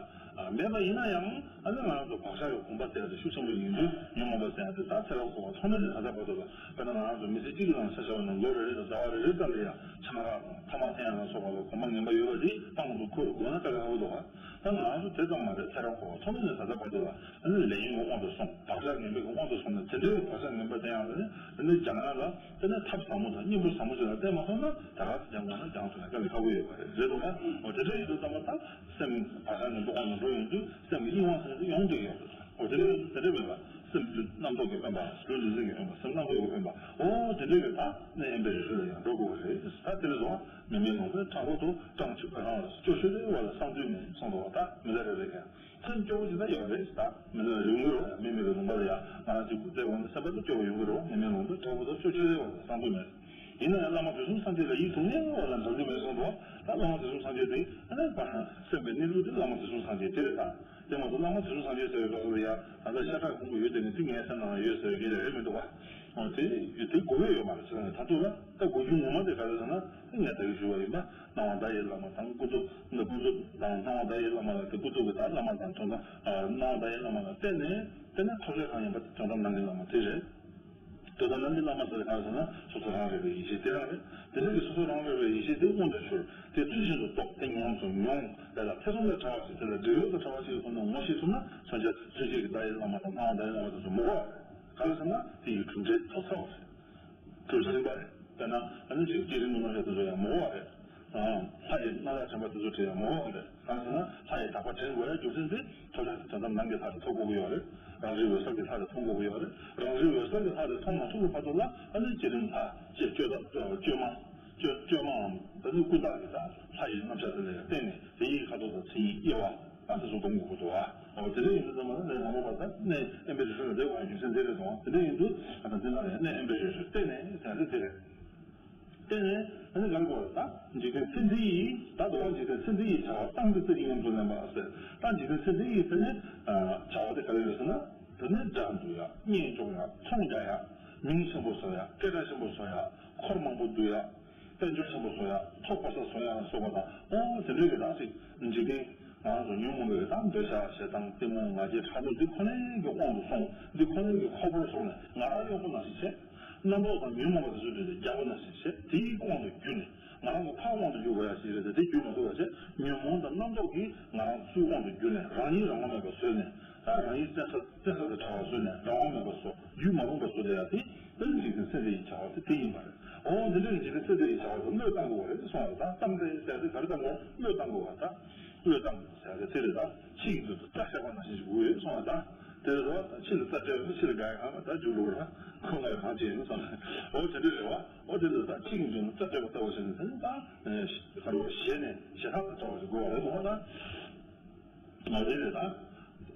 མེད་པ་ཡིན་ན་ཡང་ཨ་ནི་ང་རང་ཚོ་བག་ཆགས་ཀྱི་གོམས་པ་ཟེར་ཡ་དེ་ཤུགས་ཆེན་པོ་ཡིན་དུས་ཉོན་མོངས་པ་ཟེར་ཡ་དེ་ད་ཚེ་རབས་འཁོར་བ་ཐོག་མེད་ནས་ད་ལྟ་བར་དུ་ལ། དཔེར་ན་ང་རང་ཚོ་མི་ཚེ་གཅིག་གི་ནང་ཆ་བཞག་པ་ན་ལོ་རེ་རེ་དང་ཟླ་བ་རེ་རེ་ཙམ་ལ་ཡང་ཆང་རག་དང་ཐ་མག་འཐེན་ཡ་ལ་སོགས་པ་ལ་གོམས་པ་ངན་པ་ཡོད་པ་དེ་སྤང་དུ་འཁོར་དགོས་ན་དཀའ་ལས་ཁག་པོ་འདུག་ག་ད་ང་རང་ཚོ་དེ་ཙམ་མ་རེད། ཚེ་རབས་འཁོར་བ་ཐོག་མེད་ནས་ད་ལྟ་བར་དུ་ལ་ཨ་ནི་ལས་ཉོན་གྱི་དབང་དུ་སོང་། བག་ཆགས་ངན་པའི་དབང་དུ་སོང་ནས་དེ་འདྲའི་བག་ཆགས་ངན་པ་དེ་ཡང་ཨ་ནི་སྦྱང་ཡ་ལ་དེ་ནི་ཐབས་ཟབ་མོ་དང་སྙིང་པོ་ཟབ་མོ་ཞིག་ལ་བརྟེན་མ་སོང་ན་ད་ག་སེ་སྦྱང་དགོས་ན་སྦྱང་ཐུབ་ན་དཀའ་ལས་ཁག་པོ་ཡོད་པ་རེད། རེད་འདུག་ག་འོ་དེ་འདྲ་ཡིན་དུས་ཙམ་པ་ད་སེམས་བག་ཆགས་ངན་པའི་དབང་དུ་འགྲོ་ཡོང་དུས་སེམས་ཀྱི་གཡེང་བ་སེམས་སུ་ཡོང་བསྡད་ཡོད་རེད། འོ་དེ་འདྲ་ཡིན་དུས་དེ་འདྲ་མེད་པ་སེམས་ལུས་རྣམ་རྟོག་གི་དབེན་པ། ལུས་ལུས་སེམས་ཀྱི་དབེན་པ། སེམས་རྣམ་རྟོག་གི་དབེན་པ། འོ་དེ་འདྲ་ཡོད་ད་གནས་དབེན་པའི་རི་ཁྲོད་ལ་ཡང་འགྲོ་དགོས་པ་རེད། ད་དེ་ལ་སོང་བ་མི་མེད་ལུང་པའི་བྲག་རོ་དུ། སྤྲང་ཕྱུག་བོད་རང་ལ་སྐྱོ་ཤོས་རེ་བ་ལ་གསང་འདུས་མེད་གསུངས་འདུག་བ། ད་མི་ལ་རེ་རེ་ཀྱང་སེམས་སྐྱོ་བོ་ཅིག་ད་ཡོད་རེད། ད་མི་ལ་རེ་ངུ་རོགས་མི་མེད་པའི་ལུང་པ་ལ་ཡང་ང་རང་ཅིག་སྐུ་ཚེ་འོ་ན་སེམས་པ་ད་སྐྱོ་བོ་ཡོང་གི་རོགས། མི་མེད་ལུང་པའི་བྲག་རོ་དུ་སྐྱོ་ཤོས་རེ་བ་ལ་གསང་འདུས་མེད། ཡིན་ན་ཡང་བླ་མ་དུས་གསུམ་སངས་རྒྱས་ལ་ཡིད་དུ་མངའ་བ་ལ་འབྲལ་རྒྱུ་མེད་གསུངས་འདུག་ད་བླ་མ་དུས་གསུམ་སངས་རྒྱས་དེ་ཨ་ནི་སེམས་པའི་གནས་ལུགས་དེ་བླ་མ་དུས་གསུམ་སངས་རྒྱས་དེ་རེད། ད་དེ་མ་གཏོགས་བླ་མ་དུས་གསུམ་སངས་རྒྱས་ཟེར་བའི་སྐབས་སུ་ཡང་ད་ལྟ་ཤ་ཁྲག་ཁོང་ཁྲོ་ཡོད་དེ་ནི་དེ་ངའི་སེམས་ནང་ཡོད་ཟེར་བའི་སྐད་ཆ་རེད་མི་འདུག་བ། འོ་དེ་དེ་དགོས་ཡོད་ཡོད་མ་རེད། ཟེར་ནས་ད་དུང་ལ་ད་དགོས་རྒྱུ་ངོ་མ་དེ་ག་རེ་ཟེར་ན་དེ་ངས་ད་གིན་ཞུས་པ་ཡིན་པ། སྣང་བ་བརྡ་ཡི་བླ་མ་དང་ཀུན་རྫོབ་ཀུན་རྫོབ་དང་སྣང་བ་བརྡ་ཡི་བླ་མ་ལ་དེ་ཀུན་རྫོབ་ཀྱི་ད་བླ་མ་དང་དོན་དམ་སྣང་བ་བརྡ་ཡི་བླ་མ་ལ་བརྟེན་ནས་དེ་ནས་ཐོབ་བྱ་གང་ཡིན་པ་དེ་དོན་དམ་ནང་གི་བླ་མ་དེ་རེད། དོན་དམ་ནང་གི་བླ་མ་ཟེར་གང་ཟེར་ན་སོ་སོ་རང་རིག་པའི་ཡེ་ཤེས་དེ་རང་རེད། དེ་འདྲ་གི་སོ་སོ་རང་རིག་པའི་ཡེ་ཤེས་དེ་མངོན་དུ་གྱུར། དེ་ཚུལ་བཞིན་དུ་རྟོགས། དེ་ཉམས་སུ་མྱོང་། དེ་ལ་ཐེ་ཚོམ་དང་བྲལ་བ་ཞིག་དེ་ལ་འབྲེལ་ཡོད་དང་བྲལ་བ་ཞིག་ཁོ་ན་ངོ་ཤེས་ཐུབ་ན་མཚོན་བྱ་མཚོན་བྱེད་ཀྱི་བརྡ་ཡི་བླ་མ་དང་སྣང་བ་བརྡ་ཡི་བླ་མ་དེ་ཚོ་མི་དགོས་པ་རེད། གང་ཟེར་ན་དེ་ཡི་གྲུབ་འབྲས་ཐོབ་ཚར་བ་རེད། གྲུབ་ཟིན་པ་རེད། དཔེར་ན་ཨ་ནི་ཅིག་བསྐྱེད་རིམ་ཀུན་རྫོབ་དེ་ཚོ་ཡང་མི་དགོས་པ་རེད། ལྷ་ཡི་སྣང་ལ་དྲན་པ་དེ་ཚོ་དྲན་ཡང་མི་དགོས་པ་རེད། གང་ཟེར་ན་ལྷ་ཡི་དག་པ་དྲན་དགོས་ཡ་རྒྱུ་མཚན་དེ་ཐོབ་བྱ་དེ་དོན་དམ་ནང་གི་ལྷ་དེ་ཐོབ་དགོས་ཀྱི་ཡོད་རེད། རང་རིག་འོད་གསལ་གྱི་ལྷ་དེ་མཐོང་དགོས་ཀྱི་ཡོད་རེད། རང་རིག་འོད་གསལ་གྱི་ལྷ་དེ་མཐོང་མ་ཐུབ་པའི་བར་དུ་ལ་ཨ་ནི་བསྐྱེད་རིམ་ལྷ་བསྐྱེད་བསྐྱོད་དང་བསྐྱོད་མ་བསྐྱོད་བསྐྱོད་མའམ་ད་ནི་ཀུན་བརྟགས་ཀྱི་ད་ལྷ་ཡི་རྣམ་གཞག་དེ་ལ་ཡང་བརྟེན་ནས་དེ་ཡི་ཁ་དོག་དང་མཚན་ཉིད་དབྱེ་བ། ཨ་དེ་ཚོ་གཏོང་དགོས་ཀྱི་འདུག་ཨ། འོ་དེ་འདྲ་ཡིན་དུས་ཙམ་པ་ལ་ལས་དང་པོ་བར་ད་གནས་དབེན་པའི་རི་ཁྲོད་ལ་བསྡད་དགོས་པའི་རྒྱུ་མཚན་དེ་རེད་དོ། དེ་འདྲ་ཡིན་དུས་ཨ་ད་འདི་ན་ཡང་གནས་དབེན་པའི་རི་ཁྲོད་བསྟེན་ནས་ཟེར་ཡ་དེ་དེ་རེད། བསྟེན་ནས་ཨ་ནི་ག་རེ་དགོས་རེད། ད་འཇིག་རྟེན་མཚན་ཉིད་ཡིས་ད་འདུལ་བ་འཇིག་རྟེན་མཚན་ཉིད་ཡིས་བྱ་བ་གཏང་སྟེ་རྩེ་གཅིག་ཉམས་སུ་ལེན་པ་ཟེར། ད་འཇིག་རྟེན་མཚན་ཉིད་ཡིས་ཟེར་ནས་བྱ་བ་དེ་ག་རེ་རེད་ཟེར་ན་དེ་ནི་དགྲ་འདུལ་ཡ། གཉེན་སྐྱོང་ཡ། ཚོང་རྒྱག་ཡ། མིང་ཆེན་པོ་བཟོ་ཡ། སྐད་གྲགས་ཆེན་པོ་བཟོ་ཡ། འཁོར་མང་པོ་འདུལ་ཡ། དཔལ་འབྱོར་ཆེན་པོ་བཟོ་ཡ། ཐོབ་གོ་ས་བཟོ་ཡ་ལ་སོགས་པ་དང་། ཨོ་དེ་འདྲའི་གི་ད་ཅིག་འཇིག་རྟེན་ང་རང་ཚོ་ཉོན་མོངས་པའི་ད་འདོད་ཆགས་ཞེ་སྡང་གཏི་མུག་ང་རྒྱལ་ཕྲག་དོག་འདི་ཁོ་ནའི་གི་དབང་དུ་སོང་། འདི་ཁོ་ནའི་གི་ཁོལ་པོར་སོང་ནས་ང་རང་གཡོག་པོ་ནང་བཞིན་བྱས། རྣམ་རྟོག་དང་ཉོན་མོངས་པ་དེ་ཚོ་འདྲེས་ཏེ་རྒྱལ་པོ་ནང་བཞིན་བྱས། དེའི་དབང་དུ་གྱུར་ནས་ང་རང་གི་ཕར་དབང་དུ་འགྱུར་དགོས་ཡ་ཞིག་རེད་དེ། དེ་འགྱུར་མ་ཐུབ་པ་བྱས། ཉོན་མོངས་དང་རྣམ་རྟོག་གིས་ང་རང་ཚོའི་དབང་དུ་གྱུར་ནས་རང་ཉིད་རང་དབང་མེད་པ་བཟོས་ནས། ད་རང་ཉིད་བཙན་ས་བཙན་ས་དང་བྲལ་བ་བཟོས་ནས་རང་དབང་མེད་པ་བཟོ། རྒྱུད་མ་རུངས་པ་བཟོ་བསྡད་ཡ་དེ། དེ་ནི་འཇིག་རྟེན་ཚེ་འདི་ཡི་བྱ་བ་དེ་དེ་ཡིན་པ་རེད། འོ་འདི་འདྲའི་འཇིག་རྟེན་ཚེ་འདི་ཡི་བྱ་བ་དེ་བློས་བཏང་དགོས་པ་རེད་གསུངས་པ་རེད། ད་བཏང་སྟེ་ཟེར་ཡ་དེ་ག་རེ་བཏང་དགོས། བློས་བཏང་དགོས་པ་ད། བློས་བཏང་ཟེར་ཡ་དེ་དེ་རེད། ད་ཕྱི་ཡི་མདུན་དུ་རྩྭ་བཞག་པ་ནང་བཞིན་ཞིག་དགོས་ཡོད་གསུངས་པ་ད། དེ་རེད་དོ། ད་ཕྱི་ལ་རྩྭ་སྤྲད་པ་ཕྱི་ལ་དགའ་ཡ་གང་ལ་ད་རྒྱུག་ལོག་ར་ཁོ་ལ་གང་བྱེད་ཡིན་གསུངས་ནས། འོ་དེ་འདྲ་རེད་བ། འོ་དེ་འདྲ་ད་ཕྱི་གི་མདུན་དུ་རྩྭ་སྤྲད་པ་ལྟ་བུ་བྱས་ནས་དེ་ནི་ད་ག་རེ་ཞེད་ནས་ཞེད་ཐག་ཏུ་བྲལ་བ་ཞིག་དགོས་པ་རེད་འདུག་བ་ད། ང་རེ་རེ་ད།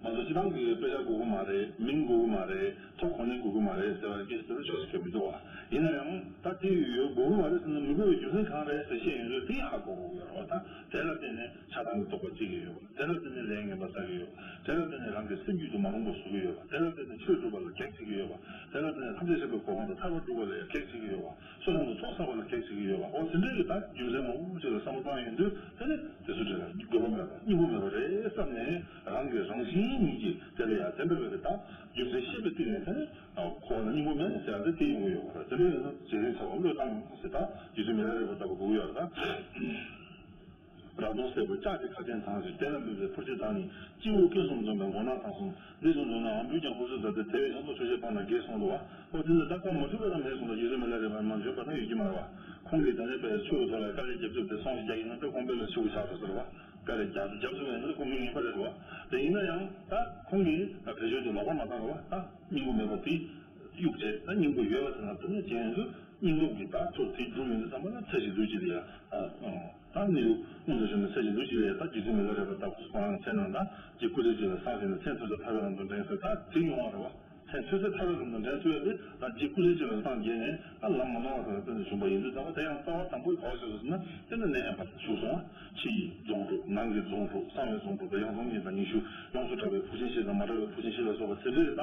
ང་ཚོ་སྤྱི་བཏང་གི་དཔེ་ཆ་དགོས་ཀྱི་མ་རེད། མིང་དགོས་ཀྱི་མ་རེད། ཐོབ་གོ་གནས་དགོས་ཀྱི་མ་རེད་ཟེར་བ་སྐད་ཆ་དེ་ལ་ཆོག་ཤེས་ཀྱི་མི་འདུག་བ། ཡིན་ན་ཡང་ད་དེ་ཡོད་དགོས་ཀྱི་མ་རེད་ཟེར་ན་མི་དགོས་པའི་རྒྱུ་མཚན་གང་རེད་ཟེར་བཤད་ཡོང་དུས་དེ་ཧ་གོ་དགོས་ཀྱི་ཡོད་རེད་བ། ད་དེ་ལ་བརྟེན་ནས་ཆགས་སྡང་གི་རྟོག་པ་སྐྱེ་གི་ཡོད་པ། དེ་ལ་བརྟེན་ནས་ལས་ངན་པ་བསགས་ཀྱི་ཡོད་པ། དེ་ལ་བརྟེན་ནས་རང་གི་སེམས་རྒྱུད་དུ་མ་རུངས་པ་བཟོ་གི་ཡོད་པ། དེ་ལ་བརྟེན་ནས་ཆོས་སྒྲུབ་པ་ལ་གེགས་བྱེད་ཀྱི་ཡོད་པ། དེ་ལ་བརྟེན་ནས་ཐམས་ཅད་མཁྱེན་པའི་གོ་འཕང་དང་ཐར་པ་སྒྲུབ་པ་ལ་ཡང་གེགས་བྱེད་ཀྱི་ཡོད་པ། བསོད་ནམས་དང་ཚོགས་བསགས་པ་ལ་གེགས་བྱེད་ཀྱི་ཡོད་པ། འོ་དེ་འདྲའི་གི་ད་རྒྱུ་མཚན་མང་པོ་ཅིག་ལ་བསམ་བློ་བཏང་ཡོང་དུས་དེ་ནི་དེ་ཚོ་དེ་ལ་དགོས་པ་མེད་པ་སྙིང་པོ་མེད་པ་རེད་བསམ་ནས་རང་གི་རང་བཞིན་ཉིད་ཀྱིས་དེ་ལ་ཡང་དེ་འདྲ་བའི་གི་ད་རྒྱུ་མཚན་ཤེས་པའི་སྟེང་ནས་དེ་ནི་ཁོ་ལ་སྙིང་པོ་མེད་ཟེར་ཡ་དེ་དེ་ཡོང་གི་ཡོད་པ་རེད། དེ་འདྲ་ཡིན་ན་རྗེས་དྲན་བྱ་བ་བློས་བཏང་ཟེར་ད་རྗེ་བཙུན་མི་ལ་རས་པ་ལྟ་བུ་དགོས་ཀྱི་ཡོད་རེད་ད། རབ་དང་སྲས་པོ་ལྕགས་ཀྱི་ཁ་ཕྲན་དང་ཞིང་། དེ་ལ་འབུལ་བའི་ཕུར་ཆེན་དང་ནི། སྤྱི་བོ་སྐྱོན་གསུམ་འཇོམས་པའི་མགོ་ནག་དང་གསུམ། འདི་གསུམ་འཇོམས་ན་ཨམ་བུས་ཀྱང་ཕུར་ཚུགས་མཛད་དེ། དེ་བས་ཡང་དུ་ཆོས་བཤད་སྤངས་ལ་དགེ་གསུངས་འདུག་བ། ཨོ་དེ་ནི་ད་སྐབས་མ་ཐུབ་པ་ལ་མེད་གསུངས་ལ། རྗེ་བཙུན་མི་ལ་རས་པ་མ་འཇོན་པ་ན་ཡོད་ཀྱི་མ་རེད་བ། ཁོང་གིས་ད་ནི་པའི་ཆོས་ཀྱི་ཐོག་ལ་དཀའ་ལས་རྒྱབ་རྒྱབ་དེ་སོང་ཞིག་རྒྱག་ཡིན་ན་དེ་ཁོང་པའི་ལ་ཆེ་བོ་ཆགས་འགྲོ་ཟེར་བ། དཀའ་ལས་རྒྱབ་རྒྱབ་ཟེར་བ་ཡིན་ན་ཁོང་མི་ངན་པ་རེད་བ། དེ་ཡིན་ན་ཡང་ད་ཁོང་གིས་བེད་སྤྱོད་དེ་ལོག་པ་མ་བཏང་ར་བ། ད་སྙིང་པོ་མེད་པ་དེ། གཡུག་བྱས་ད་སྙིང་པོ་ཡོད་པ་དེ་ན་དེ་ནས་ཅན་དུ་སྙིང་སྟོབས་ཀྱི་ད་ཚུར་དེ་སྒྲུབ་ཡོང་དུས་ཙམ་པ་ལ་ཚེ་ཞིག་འདུག་ཅི་རེད་ཡ། ད་གནས་ལུགས་མངོན་དུ་བྱུང་ནས་ཚེ་ཞིག་འདུག་ཅི་རེད་ཡ། ད་རྗེ་བཙུན་མི་ལ་རས་པ་ལྟ་བུ་ཁོ་རང་ཚེ་ནང་ད་རྗེ་སྐུ་ཚེ་གཅིག་ལ་སངས་རྒྱས་ནས་མཚན་ཐོས་སྲས་ཐར་པའི་ལམ་དུ་འདྲེན་ཟེར་ད་དེ་ཡོང་བ་རེད་བ། མཚན་ཐོས་སྲས་ཐར་པའི་ལམ་དུ་འདྲེན་ཐུབ་ཡ་དེ་ད་རྗེ་སྐུ་ཚེ་གཅིག་ལ་སངས་རྒྱས་ནས་ད་ལམ་མ་ནོར་བ་དེ་ལ་བརྟེན་ནས་བྱུང་བ་ཡིན་དུས་ཙམ་པ་དེ་ཡང་རྩ་བ་དང་པོའི་གོ་ཞིག་ཟེར་ན་དེ་ནི་གནས་ཡན་པར་བཞུགས་སོང་བ། ཕྱི་ཡི་རྫོང་དྲུག་ནང་གི་རྫོང་དྲུག་གསང་བའི་རྫོང་དྲུག་དང་ཡང་རྫོང་གཉིས་དང་ཉི་ཤུ། ཡོངས་སུ་གྲགས་པའི་ཕུག་ཆེན་བཞི་དང་མ་གྲགས་པའི་ཕུག་ཆེན་བཞི་ལ་སོགས་པ་དེ་འདྲའི་ད་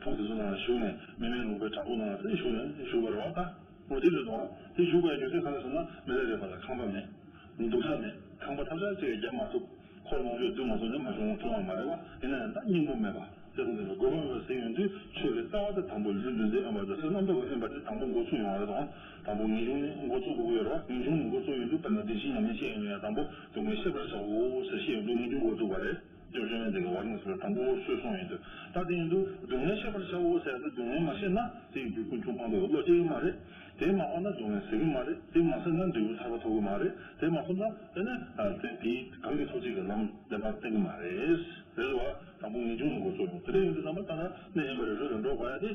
ཕུག་དེ་ཚོ་ནང་བཞུགས་ནས་མི་མེད་ལུང་པའི་བྲག་ཕུག་ནང་ལ་དེ་བཞུགས་ནས་བཞུགས་པ་རེད་བ། ད་འོ་དེ་རེད་དོ། དེ་བཞུགས་པའི་རྒྱུ་མཚན་ག་རེ་ཟེར་ན་མི་ལ་རས་པ་ལ་ཁང་པ་མེད། འདུག་ས་མེད། ཁང་པ་ཐབས་ཆག་ཅིག་རྒྱབ་མ་ཐུབ། འཁོར་ལོངས་སྤྱོད་བསྡུ་མ་སོང་ན་མ་བྱུང་བ་བྱུང་བ་མ་རེད་བ། ཡིན་ན་ཡང་ད་སྙིང་པོ་མེད་པ། དེ་ཚོ་འདི་ལ་དགོས་པ་མེད་པ་ཟེར་ཡོང་དུས་ཆོས་ཀྱི་ལྟ་བ་དེ་དང་པོ་ལུས་འདུ་འཛི་དབེན་པ་དང་སེམས་རྣམ་དག་གི་དབེན་པ་དེ་དང་པོ་འགོ་ཚུགས་ཡོང་བ་རེད་དང་། དང་པོ་ངེས་འབྱུང་ནས་འགོ་ཚུགས་དགོས་ཀྱི་ཡོད་རེད་བ། ངེས་འབྱུང་ནས་འགོ་ཚུགས་ཡོང་དུས་དཔེར་ན་བདེན་བཞིའི་ཉམས་ལེན་བཤད་ཡོང་ཡང་དང་པོ་སྡུག་བསྔལ་ཤེས་པར་བྱའོ་ཟེར་བཤད་ཡོང་དུས་ངེས་འབྱུང་འགོ་ཚུགས་པ་རེད། སྐྱབས་བཅོམ་ལྡན་འདས་ཀྱིས་ཝཱ་ར་ཎ་སི་ལ་དང་པོ་ཆོས་གསུངས་ཡོང་དུས། ད་དེ་ཡིན་དུས་སྡུག་བསྔལ་ཤེས་པར་བྱའོ་ཟེར་ཡ་དེ་སྡུག་བསྔལ་མ་ཤེས་ན་དེའི་རྒྱུ་ཀུན་འབྱུང་སྤངས་པའི་བློ་སྐྱེ་གི་མ་རེད། དེ་མ་སྤངས་ན་སྡུག་བསྔལ་སེལ་གི་མ་རེད། དེ་མ་སེལ་ན་འབྲས་བུ་ཐར་པ་ཐོབ་གི་མ་རེད། དེ་མ་ཐོབ་ན་དེ་ནི་ཨ་དེ་དེའི་གང་གིས་ཐོབ་བྱེད་ཀྱི་ལམ་བདེན་པ་བསྟན་གི་མ་རེད། རེད་བ། དང་པོ་ངེས་འབྱུང་ནས་འགོ་ཚུགས་ཡོང་། དེ་འདྲ་ཡིན་དུས་ཙམ་པ་ད་ལྟ་གནས་དབེན་པ་རེ་རེ་ལ་འགྲོ་དགོས་ཡ་དེ།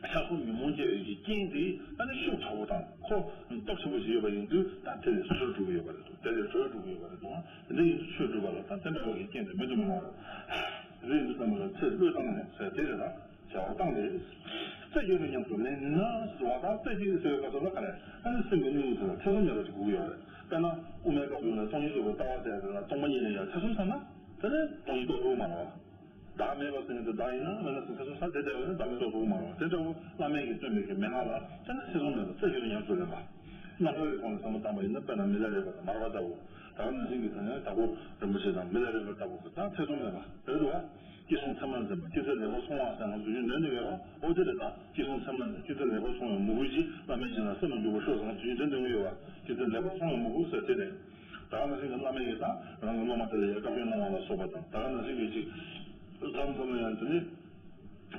ཆགས་སོགས་ཉོན་མོངས་སྐྱེ་བའི་རྐྱེན་དེ་ཨ་ནི་ཤུགས་དྲག་པོ་དང་ཁོ་སྟོབས་ཆེན་པོ་ཞིག་ཡོད་པ་ཡིན་དུས་ད་དེ་ལས་ཚུར་འགྲོ་གི་ཡོད་པ་རེད་འདུག་དེ་ལས་ཚུར་འགྲོ་གི་ཡོད་པ་རེད་འདུག་དེ་འདྲ་ཡིན་དུས་ཆོས་སྒྲུབ་པ་ལ་ད་བསྟན་པའི་འོག་གི་རྐྱེན་དེ་མེད་དུ་མི་རུང་བ་རེད། དེ་ཡིན་དུས་ཙམ་པ་ལ་ཚེ་བློས་བཏང་ནས་ཟེར་དེ་རེད་ད། བྱ་བ་བཏང་སྟེ། རྩེ་གཅིག་ཏུ་ཉམས་སུ་ལེན་ན་ཟེར་བ་དང་རྩེ་གཅིག་ཟེར་བའི་སྐབས་སུ་ལ་ག་རེ་ཨ་ནི་སེམས་ཀྱི་གནས་ལུགས་དེ་ལ་ཐེ་ཚོམ་མེད་པ་ཞིག་དགོས་ཀྱི་ཡོད་རེད། དཔེར་ན་དབུ་མའི་སྐབས་སུ་ལ་སྟོང་ཉིད་རྟོགས་པའི་ལྟ་བ་ཟེར་ཡ་དེ་ལ་སྟོང་པ་ཉིད་ལ་ཡང་ཐེ་ཚོམ་ཟ་ན་དེ་ནི་སྟོང་ཉིད་རྟོགས་ཐུབ་མ་རེད་བ། བདག་མེད་པ་ཟེར་ནས་དེ་བདག་ཡིན་ན་མེད་ན་ཟེར་ཐེ་ཚོམ་ཟ་དེ་ལྟ་བས་ན་བདག་མེད་རྟོགས་ཐུབ་མ་རེད་བ། དེ་འདྲ་བོ་བླ་མེད་ཀྱི་སྟོན་པའི་གི་མན་ངག་ལ་དེ་ནི་ཐེ་ཚོམ་མེད་པ་རྩེ་གཅིག་ཏུ་ཉམས་སུ་ལེན་པ། རྣམ་གྲངས་ཀྱི་ཁོངས་ནས་བསམ་བློ་བཏང་བ་ཡིན་ན་དཔེར་ན་མི་ལ་རས་པ་དང་མར་པ་ལྟ་བུ། ད་ག་ནང་བཞིན་གྱི་དེ་ནས་དྭགས་པོ་རིན་པོ་ཆེ་དང་མི་ལ་རས་པ་ལྟ་བུ་གི་ད་ཐེ་ཚོམ་མེད་པ་རེད་འདུག་བ། སྐྱེས་སོང་མཚན་མར་འཛིན་པ། སྐྱེས་ཚེ་ལེགས་པར་སོང་བ་ཟེར་ང་ཚོ་རྒྱུན་འདོན་གྱི་ཡོད་རེད། ཨོ་དེ་རེད་ད། སྐྱེས་སོང་མཚན་མར་འཛིན། སྐྱེས་ཚེ་ལེགས་པར་སོང་བའི་མོས་གུས་ཀྱིས་བླ་མའི་བྱིན་རླབས་སེམས་ལ་འཇུག་པར་ཤོག་ཟེར་ང་ཚོ་རྒྱུན་འདོན་གྱི་ཡོད་པ། སྐྱེས་ཚེ་ལེགས་པར་སོང་བའི་མོས་གུས་ཟེར་དེ་རེད། ད་ག་ནང་བཞིན་གྱི་བླ་མ་ཡིས་ད་རང་གི་སློབ་མ་དེ་ལ་ཡང་བཀའ་བཀྱོན་གནང་བ་ལ་སོགས་པ་དང་། ད་ག་ནང་བཞིན་གྱི་ཅིག་མཚམས་མཚམས་ལ་ཡང་དེ་ནི་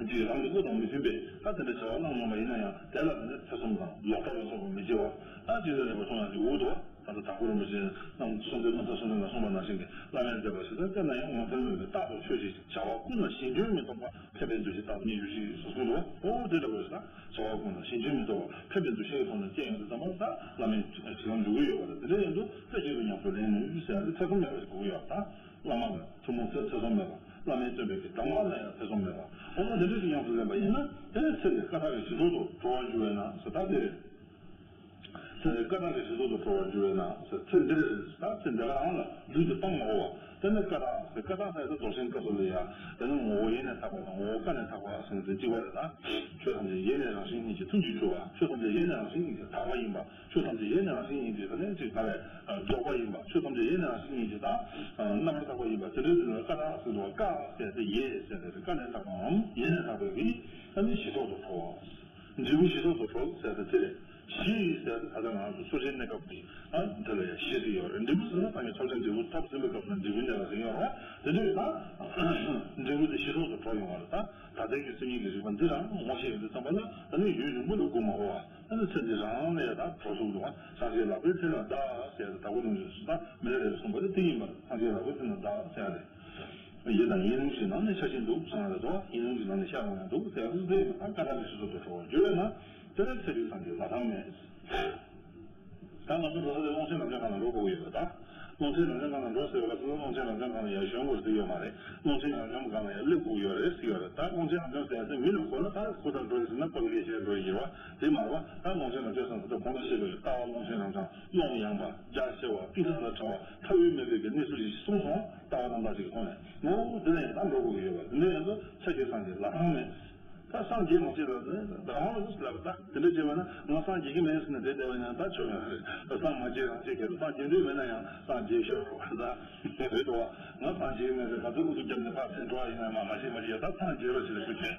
ཅིག་རང་གི་བློ་དང་མི་མཐུན་པའི་ད་དེ་འདྲ་བྱ་བ་གནང་མྱོང་བ་ཡིན་ན་ཡང་དེ་ལ་དེ་ནི་ཐེ་ཚོམ་དང་ལོག་ལྟ་ལ་སོགས་པ་མི་བྱེད་པ། ད་ཅི་ལྟར་ལེགས་པར་སོང་ཡང་ཅིག་འུ་དོ། ད་ལྟ་དྭགས་པོ་རིན་པོ་ཆེ་རྣམ་གསུང་ཚེ་རྣམ་ཐར་གསུང་ཚེ་ལ་གསུངས་པ་ནང་བཞིན་གྱི་བླ་མའི་མཛད་པ་ཞིག་ད་དེ་ན་ཡང་ངོ་མཚར་མེད་པའི་རྟག་ཏུ་ཆོས་ཀྱི་བྱ་བ་ཀུན་ལ་གཞན་སྐྱོན་མི་མཐོང་བ། ཕན་པའི་འདུ་ཤེས་རྟག་ཏུ་སྙན་ཞུ་ཞེས་སུ་གསུངས་འདུག་ཨོ་དེ་འདྲ་བོ་རེད་ད། བྱ་བ་ཀུན་ལ་གཞན་སྐྱོན་མི་མཐོང་བ་ཕན་པའི་འདུ་ཤེས་ཀྱི་ཐོག་ནས་སྐྱེ་ཡོང་དུས་ཙམ་པ་ད་བླ་མའི་བྱིན་རླབས་འཇུག་གི་ཡོད་པ་རེད། དེ་འདྲ་ཡིན་དུས་རྩེ་གཅིག་ཏུ་ཉམས་སུ་ལེན་ནུས་ཟེར་ཡ་དེ་ཐེ་ཚོམ་མེད་པ་ཞིག་དགོས་ཀྱི་ཡོད་པ་དང་། བླ་མ་ལ་ཐུན་མོང་ཐེ་ཐེ་ཚོམ་མེད་པ། བླ་མའི་སྟོན་པའི་གི་གདམས་ངག་ལ་ཡང་ཐེ་ཚོམ་མེད་པ། འོ་ན་དེ་འདྲ་ཞིག་ཉམས་སུ་ལེན་པ་ཡིན་ན་དེ་ནི་ཚེ་འདིར་བཀའ་ཐག་གི་ཞི་ལྷོད་དུ་གྲོལ་བར་འགྱུར་བས་ན་ཟེར་ད་དེ་རེད། ཚེ་འདིར་བཀའ་ཐག་གི་ཞི་ལྷོད་དུ་གྲོལ་བར་འགྱུར་བས་ན་ཟེར། ཚེ་འདིར་ད་ཚེ་འདི་ག་རང་ལ་ལུས་འདི་སྤང་མ་དགོས་པ། དེ་ནི་བཀའ་ཐག་ཟེར། བཀའ་ཐག་ཟེར་ཏེ་རྫོགས་ཆེན་སྐབས་སུ་ལ་ཡ་དེ་ནི་ངོ་བོ་ཡེ་ནས་དག་པ་དང་ངོ་བོ་ཀ་ནས་དག་པ་ཟེར་ནས་གཅིག་པ་རེད་ད། ཆོས་ཐམས་ཅད་ཡེ་ནས་རང་བཞིན་ཉིད་ཀྱིས་ཐུན་གྱིས་གྲོལ་བ། ཆོས་ཐམས་ཅད་ཡེ་ནས་རང་བཞིན་ཉིད་ཀྱིས་དག་པ་ཡིན་པ། ཆོས་ཐམས་ཅད་ཡེ་ནས་རང་བཞིན་ཉིད་ཀྱིས་ད་ནི་ཅིག་ད་རེད་རྫོགས་པ་ཡིན་པ། ཆོས་ཐམས་ཅད་ཡེ་ནས་རང་བཞིན་ཉིད་ཀྱིས་ད་རྣམ་པར་དག་པ་ཡིན་པ། དེ་འདྲའི་དུས་ལ་བཀའ་ཐག་ཟེར་དུས་ཀ་ཟེར་ཏེ་ཡེ་ཟེར་ཏེ་ཀ་ནས་དག་པའམ་ཡེ་ནས་དག་པའི་གི་ཨ་ནི་ཞི་ལྷོད་དུ་གྲོལ་བ། འབྲས་བུ་ཞི་ལྷོད་དུ་གྲོལ་ཟེར་ཏེ་དེ་རེད། ཞི་ཟེར་ཏེ་ད་ལྟ་ང་ཚོ་སོ་སྐྱེའི་གནས་སྐབས་ཀྱི་ཨ་དེ་ལ་ཡང་ཞི་ཟེར་ཡོད་རེད། འབྲས་བུ་ཟེར་ན་ད་ངས་ཐམས་ཅད་འབྲས་བུ་ཐོབ་ཟིན་པའི་སྐབས་ལ་འབྲས་བུའི་གནས་ལ་ཟེར་ཡོད་རེད། དེ་འདྲའི་ད་འབྲས་བུ་དེ་ཞི་ལྷོད་དུ་གྲོལ་ཡོང་བ་རེད་ད། ད་ལྟའི་གི་སེམས་ཉིད་ཀྱི་རིག་པ་འདི་རང་ངོ་ཤེས་ཡོང་དུས་ཙམ་པ་ལ་ད་ནི་ཡུན་རིང་པོ་ལ་སྒུག་མ་དགོས་པ། ད་ནི་ཚེ་འདི་རང་ལ་ཡང་ད་གྲོལ་ཐུབ་འདུག་བ། སངས་རྒྱས་ལག་པའི་མཐིལ་ལ་བདག་ཟེར་ཏེ་དྭགས་པོ་རིན་པོ་ཆེས་ད་མི་ལ་རས་པས་གསུངས་པ་དེ་དེ་ཡིན་པ་རེད། སངས་རྒྱས་ལག་པའི་མཐིལ་ལ་བདག་ཟེར་ཡ་རེད། ཡིད་དང་ཡིད་ལུང་གི་ནང་ནས་ཤར་གྱིན་འདུག་གསུངས་པ་རེད་དོ། ཡིད་ལུང་གི་ནང་ནས་ཤར་འོང་ཡང་འདུག་ཟེར་ཡ་དེ་ཡིན་པ་ད་བཀའ་ཐག་གི་ཞི་ལྷོད་དུ་གྲོལ་བར་འགྱུར་བས་ན་དེ་ལ་ཚེ་འདིའི་སངས་རྒྱས་ལྷ་ཐང་མེད། ད་ང་ཚོ་འགྲོ་ས་དེ་ཀློང་ཆེན་རབ་འབྱམས་སྒང་ལ་འགྲོ་དགོས་ཀྱི་ཡོད་པ་དང་། ཀློང་ཆེན་རབ་འབྱམས་སྒང་ལ་འགྲོ་ཟེར་བ་ལ་ཀློང་ཆེན་རབ་འབྱམས་སྒང་ལ་ཡར་ཞོན་དགོས་ཟེར་ཡོད་མ་རེད། ཀློང་ཆེན་རབ་འབྱམས་སྒང་ལ་ཡར་སླེབས་དགོས་ཡོད་རེད་ཟེར་ཡོད་རེད། ད་ཀློང་ཆེན་རབ་འབྱམས་ཟེར་ཡ་དེ་མི་ལ་གོ་ན་ད་ཁོ་ད་འགྲོ་ཡི་ཟེར་ན་ཁོ་ལ་སྐད་ཆ་འགྲོ་ཡི་ཡོད་པ་དེ་མ་རེད་པ། ད་ཀློང་ཆེན་རབ་འབྱམས་ཟེར་ན་ད་གོང་དུ་བཤད་པའི་ལྟ་བ་ཀློང་ཆེན་རབ་འབྱམས་ཀློང་ཡངས་པ་རྒྱ་ཆེ་བ་གཏིང་ཟབ་ལ་ཕྲ་བ་མཐའ་དབུས་མེད་པའི་གི་གནས་ཚུལ་ཞིག་གསུངས་སོང་། ལྟ་བ་རྣམ་དག་ཅིག་གི་ཐོག་ནས་ངོ་བོ་དེ་ལ་ཡང་ད་འགྲོ་དགོས་ཀྱི་ཡོད་པ་དེ་འདྲ་ཡིན་ཙང་ཕྱག་གི་སངས་རྒྱས་ལྷ་ཐང་མེད། ད་སངས་རྒྱས་མ་བྱེད་ལ་ནི་རང་དབང་ལ་ལབ་ད་དེ་འདྲ་བྱས་པ་ན་ང་སངས་རྒྱས་ཀྱི་མེད་ཟེར་ནས་བསྡད་བསྡད་པ་ཡིན་ན་ད་ཆོག་ཡོད་རེད། སངས་མ་རྒྱས་རང་བྱེད་ཀྱི་རེད། སངས་རྒྱས་འདོད་མེད་ན་ཡང་སངས་རྒྱས་ཤོག་རེད་ད། རེད་དོ། ང་སངས་རྒྱས་ཀྱི་མེད་ཟེར་ག་ཚོད་ཨུ་ཚུགས་བརྒྱབ་ནས་ཕར་ཕྱིན་འགྲོ་བ་ཡིན་ན་མ་མ་བྱེད་མ་བྱེད་ད་སངས་རྒྱས་རོགས་བྱེད་ལ་ཁུ་ཆེན་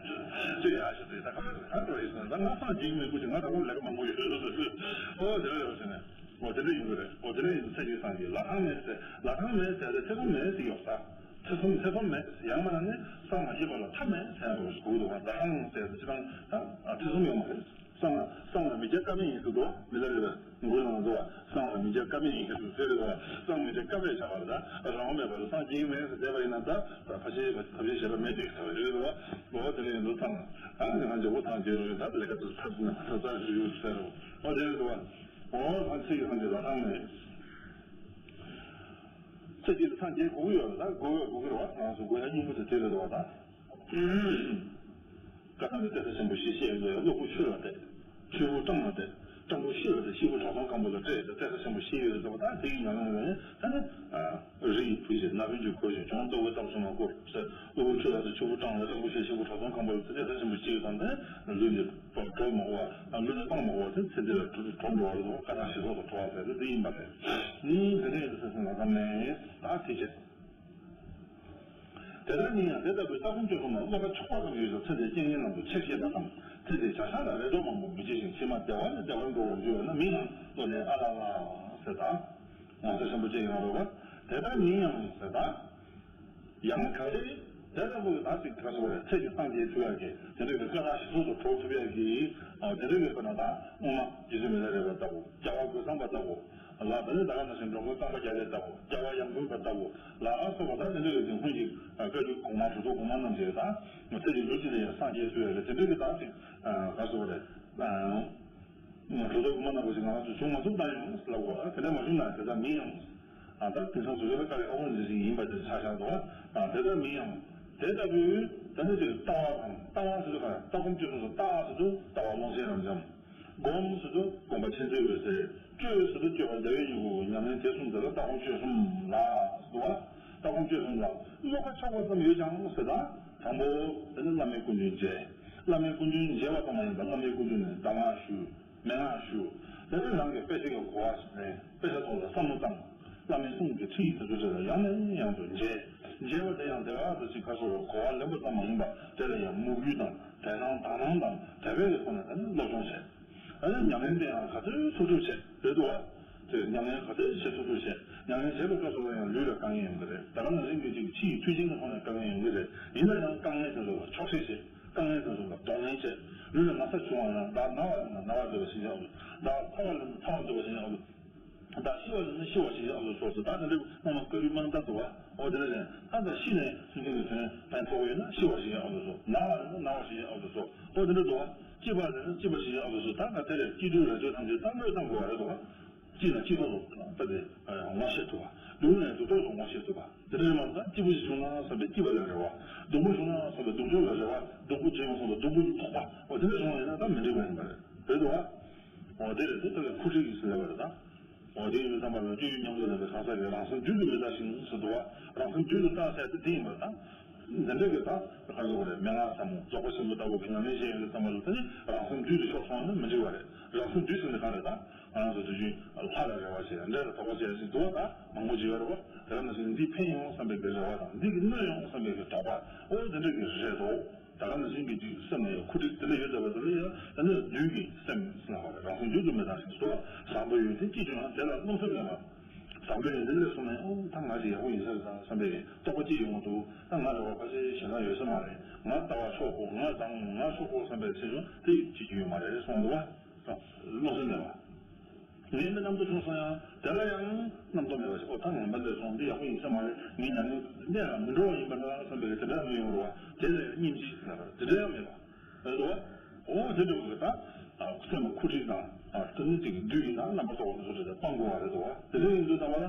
ཅི་ཡ་ཞིག་རེད། ད་ག་རེ་ད་འགྲོ་ཡིན་ཟེར་ན་ད་ང་སངས་རྒྱས་ཀྱི་མེད་ཁུ་ཆེན་ང་ད་རུང་ལས་ཀ་མང་པོ་ཡོད་ཟེར་ཟེར་ཟེར། ཨོ་དེ་འདྲ་ཡོད་ཟེར་ནས་ཨོ་དེ་འདྲ་ཡིན་དགོས་རེད། ཨོ་དེ་འདྲ་ཡིན་ཚེ་རྗེས་སངས་རྒྱས་ལྷ་ཐང་མེད་ཟེར། ལྷ་ཐང་མེད་ཟེར་ཏེ་ཐེ་ཚོམ་མེད་ཟེར་ཡོད་ས། ཐེ་ཚོམ་ཐེ་ཚོམ་མེད། ཡང་མིན་ན་ནི་སངས་མ་རྒྱས་པ་ལ་ཐབས་མེད་ཟེར་ཡང་འགྲོ་དགོས་འདུག་བ། ད་ཧང་ཟེར་ཏེ་སྤྱིར་བཏང་ད་ཐེ་ཚོམ་ཡོད་མ་རེད། སངས་སངས་ལ་མི་རྒྱལ་ཀ་མེད་ཡིན་ཟེར་འདུག་བ། མི་ལ་རས་པས་མགུར་ནང་འདུག་བ། སངས་ལ་མི་རྒྱལ་ཀ་མེད་ཡིན་ཟེར་འདུག་ཟེར་རེད་བ། སངས་མི་རྒྱལ་ཀ་མེད་བཞག་པ་རེད། ད་རང་དབང་མེད་པ་ལ་སངས་རྒྱས་ཀྱི་མེད་ཟེར་བསྡད་པ་ཡིན་ན་ད་ཕ་ཤེས་ཕ་ཤེས་ཞེ་དྲག་མེད་དེ་ཟེར་བ་རེད་བ། འོ་དེ་ལ་ཡིན་འདུག་ཐང་ད་ནི་ང་འཇོག་པོ་ཐང་རྒྱས་རུང་ད་ལས་ཀ་དེ་ཚོ་ཐབས་ཟིན་ན་ཐབས་ཚར་ཞུ་ཞུ་ཟེར་རོ། འོ་དེ་རེད་འདུག་བ། འོ་ང་ཚིག་གི་སངས་རྒྱས་ལྷ་ཐང་མེད། ཚེ་གཅིག་ཏུ་སངས་རྒྱས་དགོས་ཀྱི་ཡོད་རེད། ད་དགོས་པས་དགོས་ཀྱི་རེད་བ། ང་ཚོ་དགོས་ཡ་སྙིང་པོ་དེ་དེ་རེད་འདུག་བ་ད། བཀའ་ཐང་གི་གཏད་ས་ཆེན་པོ་ཞེས་བཤད་ཡོད་ལ་གློ་བུར་ཆུ་ལ་གཏད། ཆུ་བུར་སྤྲང་ལ་གཏད། སྤྲང་བུ་ཤི་ལ་གཏད། ཤི་བུ་གྲོག་ཚང་སྐམ་པོ་ལ་སྤྲད་ཟེར་གཏད་ས་ཆེན་པོ་ཞེས་ཡོད་རེད་འདུག་བ། ད་དེ་གི་ཉམས་ལེན་ལ་ནི་ད་ནི་རི་ཡི་བུ་ཞིག་ན་བུན་གྱི་གོས་ཤིག་གྱོང་ལྟོ་གོས་སྟབས་སོ་མ་བསྐོར་ཟེར། གློ་བུར་ཆུ་ལ་གཏད། ཆུ་བུར་སྤྲང་ལ་གཏད། སྤྲང་བུ་ཤི་ལ་ཤི་བུ་གྲོག་ཚང་སྐམ་པོ་ལ་གཏད་ས་ཆེན་པོ་ཞེས་དང་ནི་ལུས་འདི་གྲོལ་མ་དགོས་པ། ལུས་འདི་སྤང་མ་དགོས་པ་དེ་ཚེ་འདི་ལ་གྲོལ་འགྲོ་བ་རེད་འདུག་བ། བཀའ་ཐང་ཞི་ལྷོད་དུ་གྲོལ་བ་ཟེར་དེ་འདི་ཡིན་པ་རེད། ནི་དེ་ནས་ཡིན་དུས་ས་སེམས་ལ་ཀ་མེད་ད་དེ་བྱས། དེ་ལྟར་མིན་ཡང་དེ་ལྟ་བུའི་ལྟ་སྒོམ་སྤྱོད་གསུམ་ལ་བློ་ཁ་ཕྱོགས་པ་ཙམ་ཡོད་ཀྱང་ཚེ་འདིའི་རྐྱེན་ངན་ལམ་དུ་ཆེར་སྐྱེས་པ་དང་། ཚེ་འདིའི་བྱ་བཞག་ལ་རེ་དོགས་མང་པོ་མི་བྱེད་ཅིང་ཕྱི་མ་བདེ་བ་ནས་བདེ་བར་འགྲོ་བར་འགྱུར་བས་ན་མིན་ཡང་བློ་ལྡན་ཨ་ལ་ལ་ཟེར་དང་། ངོ་མཚར་ཆེན་པོ་ཅིག་ཡང་རོ་བ། དེ་ལྟར་མིན་ཡང་ཟེར་དང་། ཡང་གལ་ཏེ། དེ་ལྟ་བུ་ལ་ཅིག་ག་སོགས་པའི་ཚེ་གཅིག་སངས་རྒྱས་ཐུབ་ཡག་གི་དེ་འདྲ་གི་བཀའ་དང་ཞིག་སོགས་སུ་གྲོལ་ཐུབ་ཡག་གི་དེ་འདྲ་གི་དཔེར་ན་དང་སྔོན་མ་རྗེ་བཙུན་མི་ལ་རས་པ་ལྟ་བུ། རྒྱལ་བ་རྒོད་ཚང་པ་ལྟ་བུ། ལ་དེ་ནས་ད་ག་ནང་བཞིན་འགྲོ་མགོན་གཙང་པ་རྒྱ་རས་ལྟ་བུ། རྒྱལ་བ་ཡང་དགོན་པ་ལྟ་བུ་ལ་ཨ་སོགས་པ་དང་དེ་འདྲ་གི་དེ་སྔོན་གྱི་བཀའ་བརྒྱུད་གོང་མ་གྲུབ་ཐོབ་གོང་མ་རྣམས་ཀྱི་དང་ཚེ་གཅིག་ལུས་གཅིག་ལ་ཡང་སངས་རྒྱས་ཐུབ་ཡག་གི་དེ་འདྲ་གི་དང་ཅིག་ག་སོགས་པ་རེད། གྲུབ་ཐོབ་མ་ནང་བཞིན་ང་རང་ཚོ་བྱུང་མ་ཐུབ་ད་ཡོང་ལབ་དགོས། དེ་འདྲ་མ་བྱུང་ན་དེ་ལྟར་མིན་ཡང་། ཨ་ད་དེང་སང་སོ་སོ་ལ་དཀའ་ལས་ཁག་པོ་འདི་ཞིག་ཡིན་པ་དེ་ཆ་བཞག་འདུག་ཨ་དེ་ལྟར་མིན་ཡང་། དེ་ལྟ་བུའི་ད་ནི་ཅིག་ལྟ་བ་དང་ལྟ་བ་ཟེར་དུས་ག་ལྟ་སྒོམ་སྤྱོད་གསུམ་སོགས་ལྟ་བ་ཟེར་དུས་ལྟ་བ་ཀློང་ཆེན་རབ་འབྱམས། སྒོམ་ཟེར་དུས་སྒོམ་པ་མཁྱེན་བརྩེ་འོད་གསལ། སྤྱོད་ཟེར་དུས་སྤྱོད་པ་བདེ་བའི་མྱུ་གུ། ཉམས་ལེན་དེ་གསུམ་དེ་ལ་ལྟ་སྒོམ་སྤྱོད་གསུམ་ལ་ཟེར་འདུག་ཨ་ལྟ་སྒོམ་སྤྱོད་གསུམ་ལ་བློ་ཁ་ཕྱོགས་པ་ཙམ་ཡོད་ཀྱང་ཟེར་ད། དང་པོ་དེ་ནི་བླ་མའི་སྐུ་མདུན་མཇལ། བླ་མའི་སྐུ་མདུན་མཇལ་བ་ཙམ་མ་ཡིན་པར་བླ་མའི་སྐུ་མདུན་ནས་གདམས་ངག་ཞུ། མན་ངག་ཞུ། དེ་ནས་རང་གི་དཔེ་ཆ་གི་གོ་བ་ཞིག་ལེན། དཔེ་ཆ་ཐོག་ལ་བསམ་བློ་བཏང་། བླ་མའི་གསུང་གི་ཁྲིད་ཡིག་དེ་ཚོ་དེ་ལ་ཡང་ནས་ཡང་དུ་མཇལ། མཇལ་བ་དེ་ཡང་དེ་ག་ཙམ་ཞིག་ཁ་སོ་རུ་གོ་བ་ལེན་པ་ཙམ་མ་ཡིན་པར་དེ་ལ་ཡང་མོས་གུས་དང་དད་སྣང་དག་སྣང་དང་དད་པའི་གི་ཐོག་ནས་དེ་ནས་སློབ་སྦྱོང་བྱས། ཨ་ནི་ཉམས་ལེན་དེ་ཡང་ག་ཚོད་ཐུབ་ཐུབ་བྱས་རེད་འདུག་བ། དེ་ཉམས་ལེན་ག་ཚོད་བྱེད་ཐུབ་ཐུབ་བྱས། ཉམས་ལེན་བྱེད་པའི་སྐབས་སུ་ལ་ཡང་ལུས་ལ་དཀའ་ངལ་ཡོང་གི་རེད། ད་ག་ནང་བཞིན་གྱི་ཅིག་ཕྱི་ཡི་མཐུན་རྐྱེན་གྱི་ཐོག་ནས་དཀའ་ངལ་ཡོང་གི་རེད། ཡིན་ན་ཡང་དཀའ་ངལ་དེ་ཚོ་ལ་ཆོག་ཤེས་བྱེད། དཀའ་ངལ་དེ་ཚོ་ལ་གདོང་ལེན་བྱེད། ལུས་ལ་ན་ཚ་བྱུང་བ་ཡང་བདག་ན་བ་ལ་ན་བ་འདོད་པ་ཞིག་ཡོད། བདག་ཚ་བ་ལ་ཚ་བ་འདོད་པ་ཞིག་ཡོད། བདག་ཤི་བ་ལ་ནི་ཤི་བ་ཞིག་ཡོད་ལ་སོགས་སུ་ད་དེ་འདྲ་སྔོན་མ་བཀའ་བརྒྱུད་མན་ངག་ལྟར་དུ་བ། འོ་དེ་འདྲ་རེད། ད་ལྟ་ཤི་ནས་སུན་འབྱིན་གྱི་དོན་ཕན་ཐོགས་ཡོད་ན་ཤི་བ་ཞིག་ཡོད་ལ་སོགས། ན་བ་ལ་ནི་ན་བ་ཞིག་ཡོད་ལ་སོགས། འོ་དེ་འདྲ་འདུག་བ། སྐྱིད་པ་ལ་ནི་སྐྱིད་པ་ཞིག་ཡོད་ལ་སོགས། ད་ང་དེ་ལས་སྐྱིད་སྡུག་རེ་ལྟོས་ཐམས་ཅད་ད་བློས་བཏང་དགོས་བ་རེད་འདུག་བ། སྐྱིད་ན་སྐྱིད་ཐོག་ཏུ་ད་དེ་ངོ་ཤེས་ཐུབ་པ། སྡུག་ན་སྡུག་ཐོག་ཏུ་ངོ་ཤེས་ཐུབ་པ། དེ་འདྲ་མ་ཟད་སྐྱིད་པོ་ཞིག་བྱུང་ན་བསམ་པའི་སྐྱིད་པ་ལ་རེ་བ། སྡུག་པོ་བྱུང་ན་བསམ་པའི་སྡུག་ཚོར་ལ་རེ་བ། སྡུག་པོ་བྱུང་བསམ་པའི་སྡུག་པོ་ལ་དོགས་པ། འོ་དེ་འདྲ་བྱུང་བ་ཡིན་ན་ད་མི་འགྲིག་པ་ཡིན་པ་རེད། རེད་འདུག་བ། འོ་དེ་རེད་དེ་ལྟ་བུའི་ཁུ་ཁྲིག་གི་ཟིན་ལ་བ་རེད་ད། འོ་དེ་ཡིན་དུས་ཙམ་པ་ལ་སྤྱོད་ཡུལ་ཉམས་སུ་ལེན་པའི་གང་ཟག་གིས་རང་སེམས་རྒྱུད་དུ་མི་ལྟ་ཞིང་ཟེར་འདུག་བ། རང་སེམས་རྒྱུད་དུ་ལྟ་ཟེར་དེ་དེ་ཡིན་པ་རེད་ད། འདི་འདྲ་གི་ད་ག་རེ་ཟེར་དགོས་རེད། མན་ངག་ཟབ་མོ་རྫོགས་པ་ཆེན་པོ་ལྟ་བུ་གི་ཉམས་ལེན་བྱེད་ཡོང་དུས་ཙམ་པ་ལ་ད་ནི་རང་སེམས་རྒྱུད་དུ་ཤོར་སོང་ན་མི་འགྲིག་པ་རེད། རང་སེམས་རྒྱུད་ཟེར་ནི་གང་རེད་ད། ང་རང་ཚོ་དུས་རྒྱུན་ལྷ་ལ་རེ་བ་བྱེད། འདྲེ་ལ་དོགས་པ་བྱེད་ཅིག་འདུག་བ། ད་མང་པོ་ཅིག་ཡོད་རེད་བ། དེ་ག་ནང་བཞིན་འདི་ཕན་ཡོང་བསམ་པའི་གི་རེ་བ་དང་འདི་གི་གནོད་ཡོང་བསམ་པའི་གི་དོགས་པ། འོ་དེ་འདྲ་གི་རེ་དོགས། ད་ག་ནང་བཞིན་གྱི་དུས་སེམས་ལ་ཡང་ཁུ་ཁྲིག་དེ་འདྲ་ཡོད་བསྡད་པ་དེ་ལ་ཡང་ད་ནི་བདུད་ཀྱི་སེམས་ཟེར་ལ་བ་རེད། རང་སེམས་རྒྱུད་དུ་མི་ལྟ་ཞིང་སོ། བཟང་པོ་ཡོད་དེ་སྐྱིད་ཀྱང་དེ་ལ་རློམ་སེམས་མེད་པ། བཟང་པོ་ཡོད་དེ་སླེབས་སོང་ན་ཨོ་ད་ང་ཞིག་ཡག་པོ་ཡིན་ས་རེད་ད་བསམ་པའི་རྟོགས་པ་སྐྱེ་ཡོང་གི་འདུག་ད་ང་རེ་བ་ཕལ་ཆེར་ཞེ་དྲག་ཡོད་ས་མ་རེད། ང་ལྟ་བ་ཕྱོགས་གོ་ང་བཟང་ང་ཕྱོགས་གོ་བསམ་པའི་ཚེ་ཆུང་དེ་ཡིད་ཆེས་ཀྱི་ཡོད་མ་རེད་གསུངས་འདུག་བ། རློམ་སེམས་མེད་པ། ངན་པའི་རྣམ་རྟོག་བྱུང་སོང་ཡང་དེ་ལ་ཡང་རྣམ་རྟོག་མེད་པ་ཞིག་ཨོ་ད་ངན་པ་སླེབས་སོང་འདི་ཡག་པོ་ཡིན་ས་མ་རེད། ངའི་ཉམས་ལེན་གནད་ལ་མི་འགྲོ་བ་ཡིན་པ་འདྲ་བསམ་པའི་དེ་འདྲ་མི་ཡོང་རུང་བ་དེ་ལ་ཡང་སྙིང་རྗེ་ཟེར་ན་དེ་འདྲ་ཡང་མེད་པ་རེད་དོ། ཨོ་དེ་འདྲ་བོ་ད་སེམས་ཁུ་ཁྲིག་དང་དེ་ནི་དེ་གི་བདུད་ཡིན་ན་རྣམ་པ་རྟོག་པ་སོ་སོ་དེ་སྤང་དགོས་པ་རེད་དོ། དེ་འདྲ་ཡིན་དུས་ད་བ་ལ་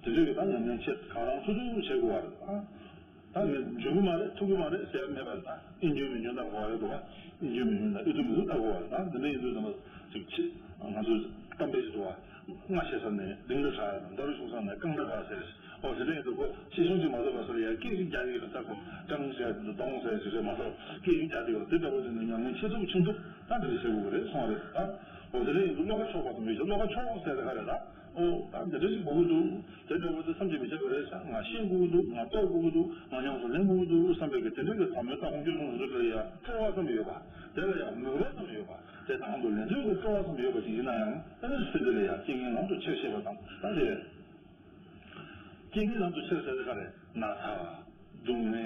དེ་འདྲ་གི་ད་ཉམས་ལེན་བྱེད་གང་རང་ཐུབ་ཐུབ་བྱེད་དགོས་པ་རེད། ད་ངས་འཇོན་གི་མ་རེད་ཐུབ་གི་མ་རེད་ཟེར་ཡ་མེད་པ་རེད། ད་ཨེ་འཇོན་མི་འཇོན་ད་གོ་བ་རེད་དོ། ཨེ་འཇོན་མི་འཇོན་ད་ཨེ་ཐུབ་མི་ཐུབ་ད་གོ་བ་རེད། ད་འདི་འདྲ་ཡིན་དུས་ད་ང་ཚོ་ཅིག་ཆེ་ང་ཚོ་གཏམ་དཔེ་ཞིག་འདུག་བ། སྔ་ཕྱི་ས་ནས་ལྡིང་ལ་ཧྲ་དང་མདའ་རུ་ཤོང་ས་ནས་རྐང་འདྲ་ཧྲ་ཟེར། ཨོ་དེ་འདྲ་ཡིན་དུས་ཁོ་ཤེས་སོང་ཅིག་མ་བཟོད་པ་སོ་ལ་ཡ་སྐད་ཅིག་རྒྱག་གི་ཡོད་ད་ཁོ་ཀྲང་ཟེར་དུ་གདོང་ཟེར་ཅིག་རེད་མ་གཏོགས་སྐད་ཅིག་རྒྱག་གི་ཡོད་དེ་ལྟ་བུ་དེ་ནི་ཉམས་ལེན་ཆེ་ཐུབ་ཆུང་ཐུབ་ད་འདི་འདྲ་བྱེད་དགོས་ཀྱི་རེད་སོང་བ་རེད་ད། ཨོ་དེ་འདྲ་ཡིན་དུས་བློ་ཁ་ཕྱོགས་པ་དང་མི་ཤེས་བློ་ཁ་ཕྱོགས་ཟེར་དེ་ག་རེད་ད། ཨོ་ད་འདི་འདྲ་ཞིག་དགོས་ཀྱི་འདུག་དེ་འདྲ་བོ་དེ་བསམ་གྱིས་མི་ཁྱབ་པ་རེད་ཤག་ང་ཤེས་དགོས་ཀྱི་འདུག་ང་རྟོགས་དགོས་ཀྱི་འདུག་ང་ཉམས་སུ་ལེན་དགོས་ཀྱི་འདུག་བསམ་པའི་གི་དེ་འདྲ་གི་ཟབ་མོའི་ལྟ་སྒོམ་སྤྱོད་གསུམ་ལ་ཡ་སྤྲོ་བ་ཙམ་ཡོད་པ། དེ་ལ་ཡང་མོས་པ་ཙམ་ཡོད་པ། དེ་དང་དུ་ལེན་འདོད་ཀྱི་སྤྲོ་བ་ཙམ་ཡོད་པ་ཞིག་ཡིན་ན་ཡང་ཨ་ནི་ཚེ་འདི་ལ་ཡང་རྐྱེན་ངན་ལམ་དུ་ཆེར་སྐྱེས་པ་དང་ད་དེ། རྐྱེན་ངན་ལམ་དུ་ཆེར་སྐྱེས་ཏེ་ག་རེ་ན་ཚ། སྡུག་བསྔལ།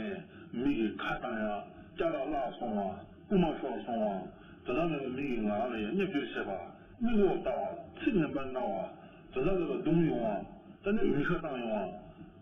མི་གིས་ཁ་བཏང་ཡ། སྐྲ་དག་བརླག་སོང་བ། རྐུ་མ་ཤོར་སོང་བ། དེ་དག་ལས་མི་གིས་ང་རང་ལ་ཡང་བརྙས་བཅོས་བྱེད་པ། མིག་འོག་ལྟ་བ། ཚིག་ངན་པ་སྨྲ་བ། དེ་དག་ལ་རྡུང་ཡོང་བ། ད་ནི་མི་ཁ་བཏང་ཡོང་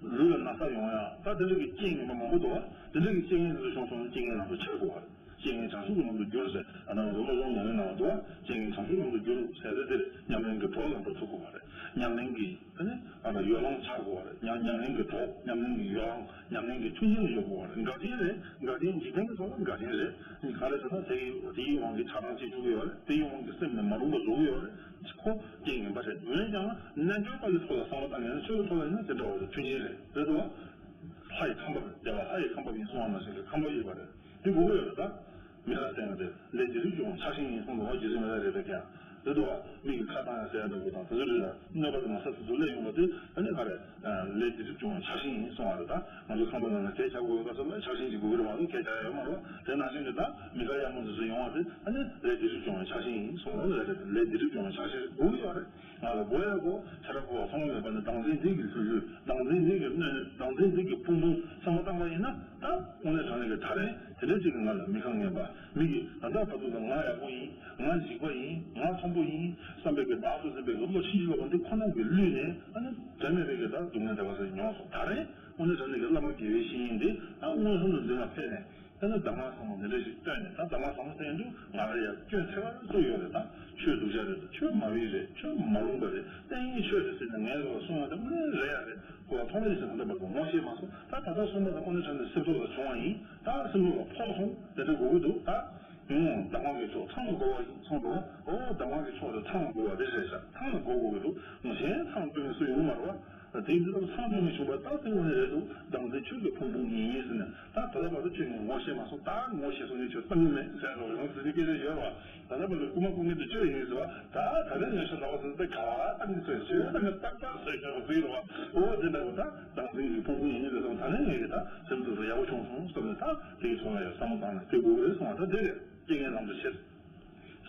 བ། ལུས་ལ་ན་ཚ་ཡོང་ཡ། ད་དེ་འདྲ་གི་རྐྱེན་ངན་པ་མང་པོ་འདུག་བ། དེ་འདྲ་གི་རྐྱེན་ངན་དེ་ཚོ་བྱུང་སོང་ན་རྐྱེན་ངན་ལམ་དུ་ཆགས་དགོས་བ། རྐྱེན་ངན་བྱང་ཆུབ་ཀྱི་ལམ་དུ་བསྒྱུར་ཟེར། ཨ་ནི་ང་ཚོ་བློ་སྦྱོང་ཉམས་ལེན་ནང་ལ་འདུག་བ། རྐྱེན་ངན་བྱང་ཆུབ་ཀྱི་ལམ་དུ་བསྒྱུར་ཟེར་ཏེ་དེ་ཉམས་ལེན་གྱི་གྲོགས་ལམ་དུ་ཚུད་དགོས་བ་རེད། ཉམས་ལེན་གྱི་ཨ་ནི་ཨ་ནི་ཡོ་ལང་ཆགས་དགོས་བ་རེད། ཉམས་ཉམས་ལེན་གྱི་གྲོགས་ཉམས་ལེན་གྱི་ཡོ་ལང་ཉམས་ལེན་གྱི་མཐུན་རྐྱེན་ཡོད་དགོས་བ་རེད། འགལ་རྐྱེན་རེད། འགལ་རྐྱེན་འཇིག་རྟེན་གྱི་ཐོག་ལ་འགལ་རྐྱེན་རེད། ག་རེ་ཟེར་ན་དེ་ཡི་དེ་ཡི་དབང་གིས་ཆགས་སྡང་སྐྱེ་བཅུག་གི་ཡོད་རེད། དེ་ཡི་དབང་གིས་སེམས་ནི་མ་རུངས་པ་བཟོ་གི་ཡོད་རེད། ཁོ་རྐྱེན་ངན་པ་རེད། འོན་ཀྱང་རྣལ་འབྱོར་པ་ཡི་ཐོག་ལ་བསམ་བློ་བཏང་ཡོད་ན་ཆོས་ཀྱི་ཐོག་ལ་ཡིན་ན་དེ་འདྲ་བ་དང་མཐུན་རྐྱེན་རེད། རེད་དོ། ལྷ་ཡི་ཁང་པ་རེད། རྒྱལ་བ་ལྷ་ཡི་ཁང་པ་ཡིན་གསུང་བ་ནང་བཞིན་གྱི་ཁང་པ་ཡོད་པ་རེད། དེ་དགོས་ཀྱི་ཡོད་རེད་ད། མི་ལ་སྟེང་དེ་ལས་ཀྱི་རིགས་ཀྱི་དབང་ཆགས་ཤིང་ཡིན་གསུངས་འདུག་བ། རྗེ་བཙུན་མི་ལ་རས་པས་ཀྱང་། དེ་འདུག་བ། མིག་གིས་ཁ་བཏང་ཡ་ཟེར་ཡ་འདྲ་པོ་དང་དེ་ཚོ་རེད་ལ། གནོད་པ་དེ་མ་ཟ་ཟ་དུ་སླེབས་ཡོང་བ་དེ་ཨ་ནི་ག་རེ། ལས་སྡིག་སྒྲིབ་སྦྱོང་བའི་ཕྱག་ཆེན་ཡིན་གསུང་བ་རེད། ད་ང་ཚོ་ཁང་པ་ནང་ལ་དེ་བྱ་དགོས་ཡོད་པ་ཚོ་ལ་ཕྱག་ཆེན་ཅིག་དགོས་ཀྱི་རེད་མ་གཏོགས་སྐད་ཆ་ཡོད་མ་རེད་བ། དེ་ནང་བཞིན་གྱི་ད་མི་དགའ་ཡག་མོ་འདི་ཚོ་ཡོང་བ་དེ་ཨ་ནི་ལས་སྡིག་སྒྲིབ་སྦྱོང་བའི་ཕྱག་ཆེན་ཡིན་གསུང་བ་རེད། ལས་སྡིག་སྒྲིབ་སྦྱོང་བའི་ཕྱག་ཆེན་དགོས་ཀྱི་ཡོད་རེད། ང་ལ་དགོས་ཡ་གོ་ཆ་ར་ཕོ་བ་མཐོང་མེད་པ་ནི་བདག་འཛིན་འདི་གི་ལྷོད་ལྷོད། བདག་འཛིན་འདི་གི་གནོད་གནོད། བདག་འཛིན་འདི་གི་ཕུང་ཕུང་བསམ་བློ་བཏང་བ་ཡིན་ན། ད་དངོས་གནས་དྲང་གནས་ཀྱི་ད་རེས་དེ་འདྲ་ཅིག་གི་ང་ལ་མི་དགའ་ངན་པ། མི་གིས་ད་ལྟ་བར་དུ་ལ་ང་ཡག་པོ་ཡིན། ང་འཇིགས་པ་ཡིན། ང་མཐོན་པོ་ཡིན་བསམ་པའི་གི་བདག་ཏུ་འཛིན་པའི་གི་བློ་ཕྱིན་ཅི་ལོག་པ་འདི་ཁོ་ན་གིས་བསླུས་ནས། ཨ་ནི་དྲན་མེད་པའི་གི་ད་སྡུག་བསྔལ་འདྲ་བ་ཞིག་མྱོང་སོང་། ད་རེས་དངོས་གནས་དྲང་གནས་ཀྱི་བླ་མ་དགེ་བའི་བཤེས་གཉེན་འདི་ད་མངོན་སུམ་དུ་འདི་ལ་ཕེབས་ནས། ད་ནི་གདམས་ངག་ཟབ་མོ་འདི་འདྲ་ཞིག་བཏོན་ནས། ད་གདམས་ངག་ཟབ་མོ་བསྟན་དུས་ང་ལ་ཡང་སྐྱོན་ཐེབས་པ་ཚོ་ཡོད་རེད། ད་ཆོས་སྡུག་ཅག་རེད། ད་ཆོས་མ་བིན་རེད། ཆོས་མ་རུང་པ་རེད། བསྟན་ཡིག་ཆོས་རེད་ཟེར་ནས་ངའི་ལོག་གསུང་ཡ་དེ་དངོས་གནས་རེད་ཡ་རེད། ཁོ་ལ་མཐོང་རེ་ཞིག་ད་ལྟ་བར་དུ་ངོ་ཤེས་མ་སོང་། ད་ད་ལྟ་སོང་ན་ད་དངོས་གནས་དྲང་གནས་སེམས་ཚོར་ལ་བྱུང་བ་ཡིན། ད་སེམས་ཚོར་ལ་ཕོག་སོང་། དེ་འདྲ་དགོས་ཀྱི་འདུག་ད་ཨུང་གདམས་ངག་གི་མཆོག་ཚང་ལ་དགོས་པ་ཡིན་གསུངས་འདུག་ཨོ་གདམས་ངག་གི་མཆོག་དེ་ཚང་ལ་དགོས་པ་རེད་ཟེར་ཤག་ཚང་ལ་དགོས་དགོས་ཀྱི་འདུག་གཞན་ཚང་སྤྲོད་མཁན་སུ་ཡོང་མ་རེད་བ། དེ་འདི་ལྟར་སངས་རྒྱས་ནས་བྱུང་བ་ལྟར་དེ་དངོས་གནས་རེད་འདུག་བདག་འཛིན་ཆོས་ཀྱི་ཕུང་པོ་ཉིད་ཡིན་ཟེར་ནས། ད་ད་ལྟ་བར་དུ་ཁྱོད་ངས་ངོ་ཤེས་མ་སོང་། ད་ངོ་ཤེས་སོང་ནས་ཁྱོད་གཏང་གི་མེད་ཟེར་རོ། ཡང་ཟེར་གྱི་སྐད་ཆ་ཡོད་རོ། ད་ལྟ་བར་དུ་རྐུ་མ་རྐུ་མཁན་དེ་ཁྱོད་ཡིན་ཟེར་བ། ད་ད་རེས་ངས་ཤ་ལག་པ་ཟེར་ཏེ་ག་བ་གཏང་གི་ཚོད་ཁྱོད་གཏང་གི་ཏག་ཏག་ཟེར་ཤག་ཟེར་རོ། ཨོ་དེ་འདྲ་བོ་ད་བདག་འཛིན་གྱི་ཕུང་པོ་ཉིད་ཡིན་ཟེར་སོང་། ད་ནས་ངས་ཀྱི་ད་སེམས་ཚོར་ཡག་པོ་བྱུང་སོང་བསམ་ནས། ད་དེའི་ཐོག་ལ་ཡང་བསམ་བློ་བཏང་ནས་དེ་དགོས་ཀྱི་རེད་གསུངས་པ། ད་དེ་རེད། རྐྱེན་ངན་ལམ་དུ་ཁྱེར།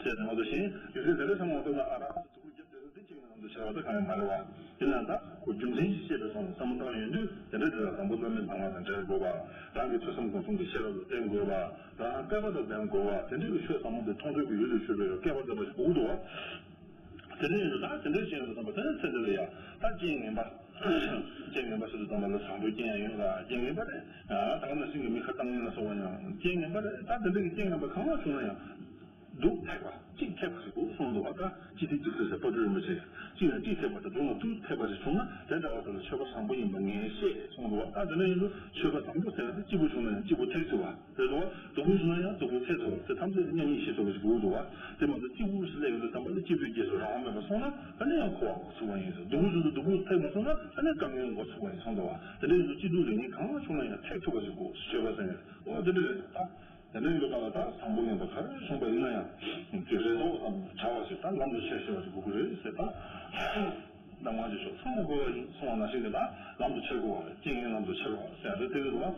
ཟེར་ནས་མ་གཏོགས་གཞན་ཡུལ་ཟེར་དེ་རེད་བསམ་མ་ཐུབ་ན། ཨ་རག་ཏུ་དུ་རྒྱབ་དེ་ཚོ་དེ་གཅིག་ནང་དུ་ཤར་བ་ད་གང་ཡང་མ་རེད་བ། དེ་ན་ད་ཁོ་རྒྱུ་མཚན་ཞིག་ཤེས་པའི་ཐོག་ནས་བསམ་བློ་བཏང་ཡོང་དུས། དེ་འདྲ་དེ་ལ་དང་པོ་བླ་མའི་གདམས་ངག་དང་འབྲེལ་དགོས་པ། རང་གི་ཐོས་བསམ་སྒོམ་གསུམ་གྱི་ཤེས་རབ་ལ་བརྟེན་དགོས་པ། རང་བསྐལ་པ་དང་ལྡན་དགོས་པ། དེ་འདྲ་གི་ཆོས་ཟབ་མོ་དེ་མཐོང་ཐོས་ཀྱི་ཡུལ་དུ་གྱུར་པའི་བསྐལ་པ་ལྡན་པ་ཞིག་དགོས་ཀྱི་འདུག་བ། དེ་འདྲ་ཡིན་དུས་ད་དེ་འདྲ་བྱས་ཡོང་དུས་ཙམ་པ། དེ་ནས་ཚེ་འདི་ལ་ཡ་ད་རྐྱེན་ངན་པ། རྐྱེན་ངན་པ་ཟེར་དུས་ཙམ་པ་ལ་བཟང་པོའི་རྐྱེན་ཡང་ཡོད་ལ་རྐྱེན་ངན་པ་རེད། ད་ག་ནང་བཞིན་གྱི་མི་ཁ་བཏང་མཁན་ལ་སོགས་པ་ཡང་རྐྱེན་ངན་པ་རེད། ད་དེ་འདྲ་གི་རྐྱེན་ངན་པ་གང་ལ་བྱུང་ན་ཡང་། སྡུག་ཐེག་པ་གཅིག་ཐེག་པ་ཞིག་དགོས་གསུངས་འདུག་བ། ད་སྤྱི་ཏི་ཏི་ཁུ་ཟེར་དཔལ་སྤྲུལ་རིན་པོ་ཆེ་གིས་གཅིག་ལ་གཅིག་ཐེག་པ་དང་། སྡུག་ལ་སྡུག་ཐེག་པ་ཞིག་བྱུང་ན་དེ་འདྲ་བ་དེ་ལ་ཆོས་པ་བཟང་པོ་ཡིན་པ་ངས་ཤེས་གསུངས་འདུག་བ། ད་དེ་འདྲ་ཡིན་དུས་ཆོས་པ་བཟང་པོ་ཟེར་ན་དེ་སྐྱིད་པོ་བྱུང་ན་ཡང་སྐྱིད་པོ་ཐེག་ཐུབ་པ་རེད་འདུག་བ། སྡུག་པོ་བྱུང་ན་ཡང་སྡུག་པོ་ཐེག་ཐུབ་པ། དེ་ཐམས་ཅད་མཉམ་ཉིད་ཤེས་ཐུབ་པ་ཞིག་དགོས་འདུག་བ། དེ་མ་གཏོགས་སྐྱིད་པོ་ཞིག་སླེབས་ཡོང་དུས་ཙམ་པ་ལ་སྐྱིད་པོའི་རྗེས་སུ་རང་དབང་མེད་པ་སོང་ན་ཨ་ནི་ཡང་འཁོར་བ་འགོ་ཚུགས་པ་ཡིན་ཟེར། སྡུག་པོ་བྱུང་དུས་སྡུག་པོ་ཐེག་མ་སོང་ན་ཨ་ནི་དཀའ་ངལ་འགོ་ཚུགས་པ་ཡིན་གསུངས་འདུག་བ། དེ་འདྲ་ཡིན་དུས་སྐྱིད་སྡུག་ལེགས་ཉེས་གང་བྱུང་ན་ཡང་ཐེག་ཐུབ་པ་ཞིག་དགོས། ཆོས་པ་ཟེར་ནས་འོ་དེ་འདྲ་རེད། ད། དེ་འདྲའི་ལུགས་ལ་ད་བཟང་པོ་ངན་པ་ག་རེ་བྱུང་བ་ཡིན་ན་ཡང་། དེ་རེ་དོགས་དང་བྲལ་བ་ཞིག་ད་ལམ་དུ་ཁྱེར་ཤེས་པ་ཞིག་དགོས་ཀྱི་རེད་ཟེར། ད་གདམས་ངག་གི་ཕྱོགས་ཚང་མ་དགོས་པ་ཡིན་གསུངས་པ་ནང་བཞིན་གྱི་ད་ལམ་དུ་ཁྱེར་དགོས་པ་རེད། རྐྱེན་ངན་ལམ་དུ་ཁྱེར་བ་ཟེར་ཡ་དེ་དེ་རེད་འདུག་བ།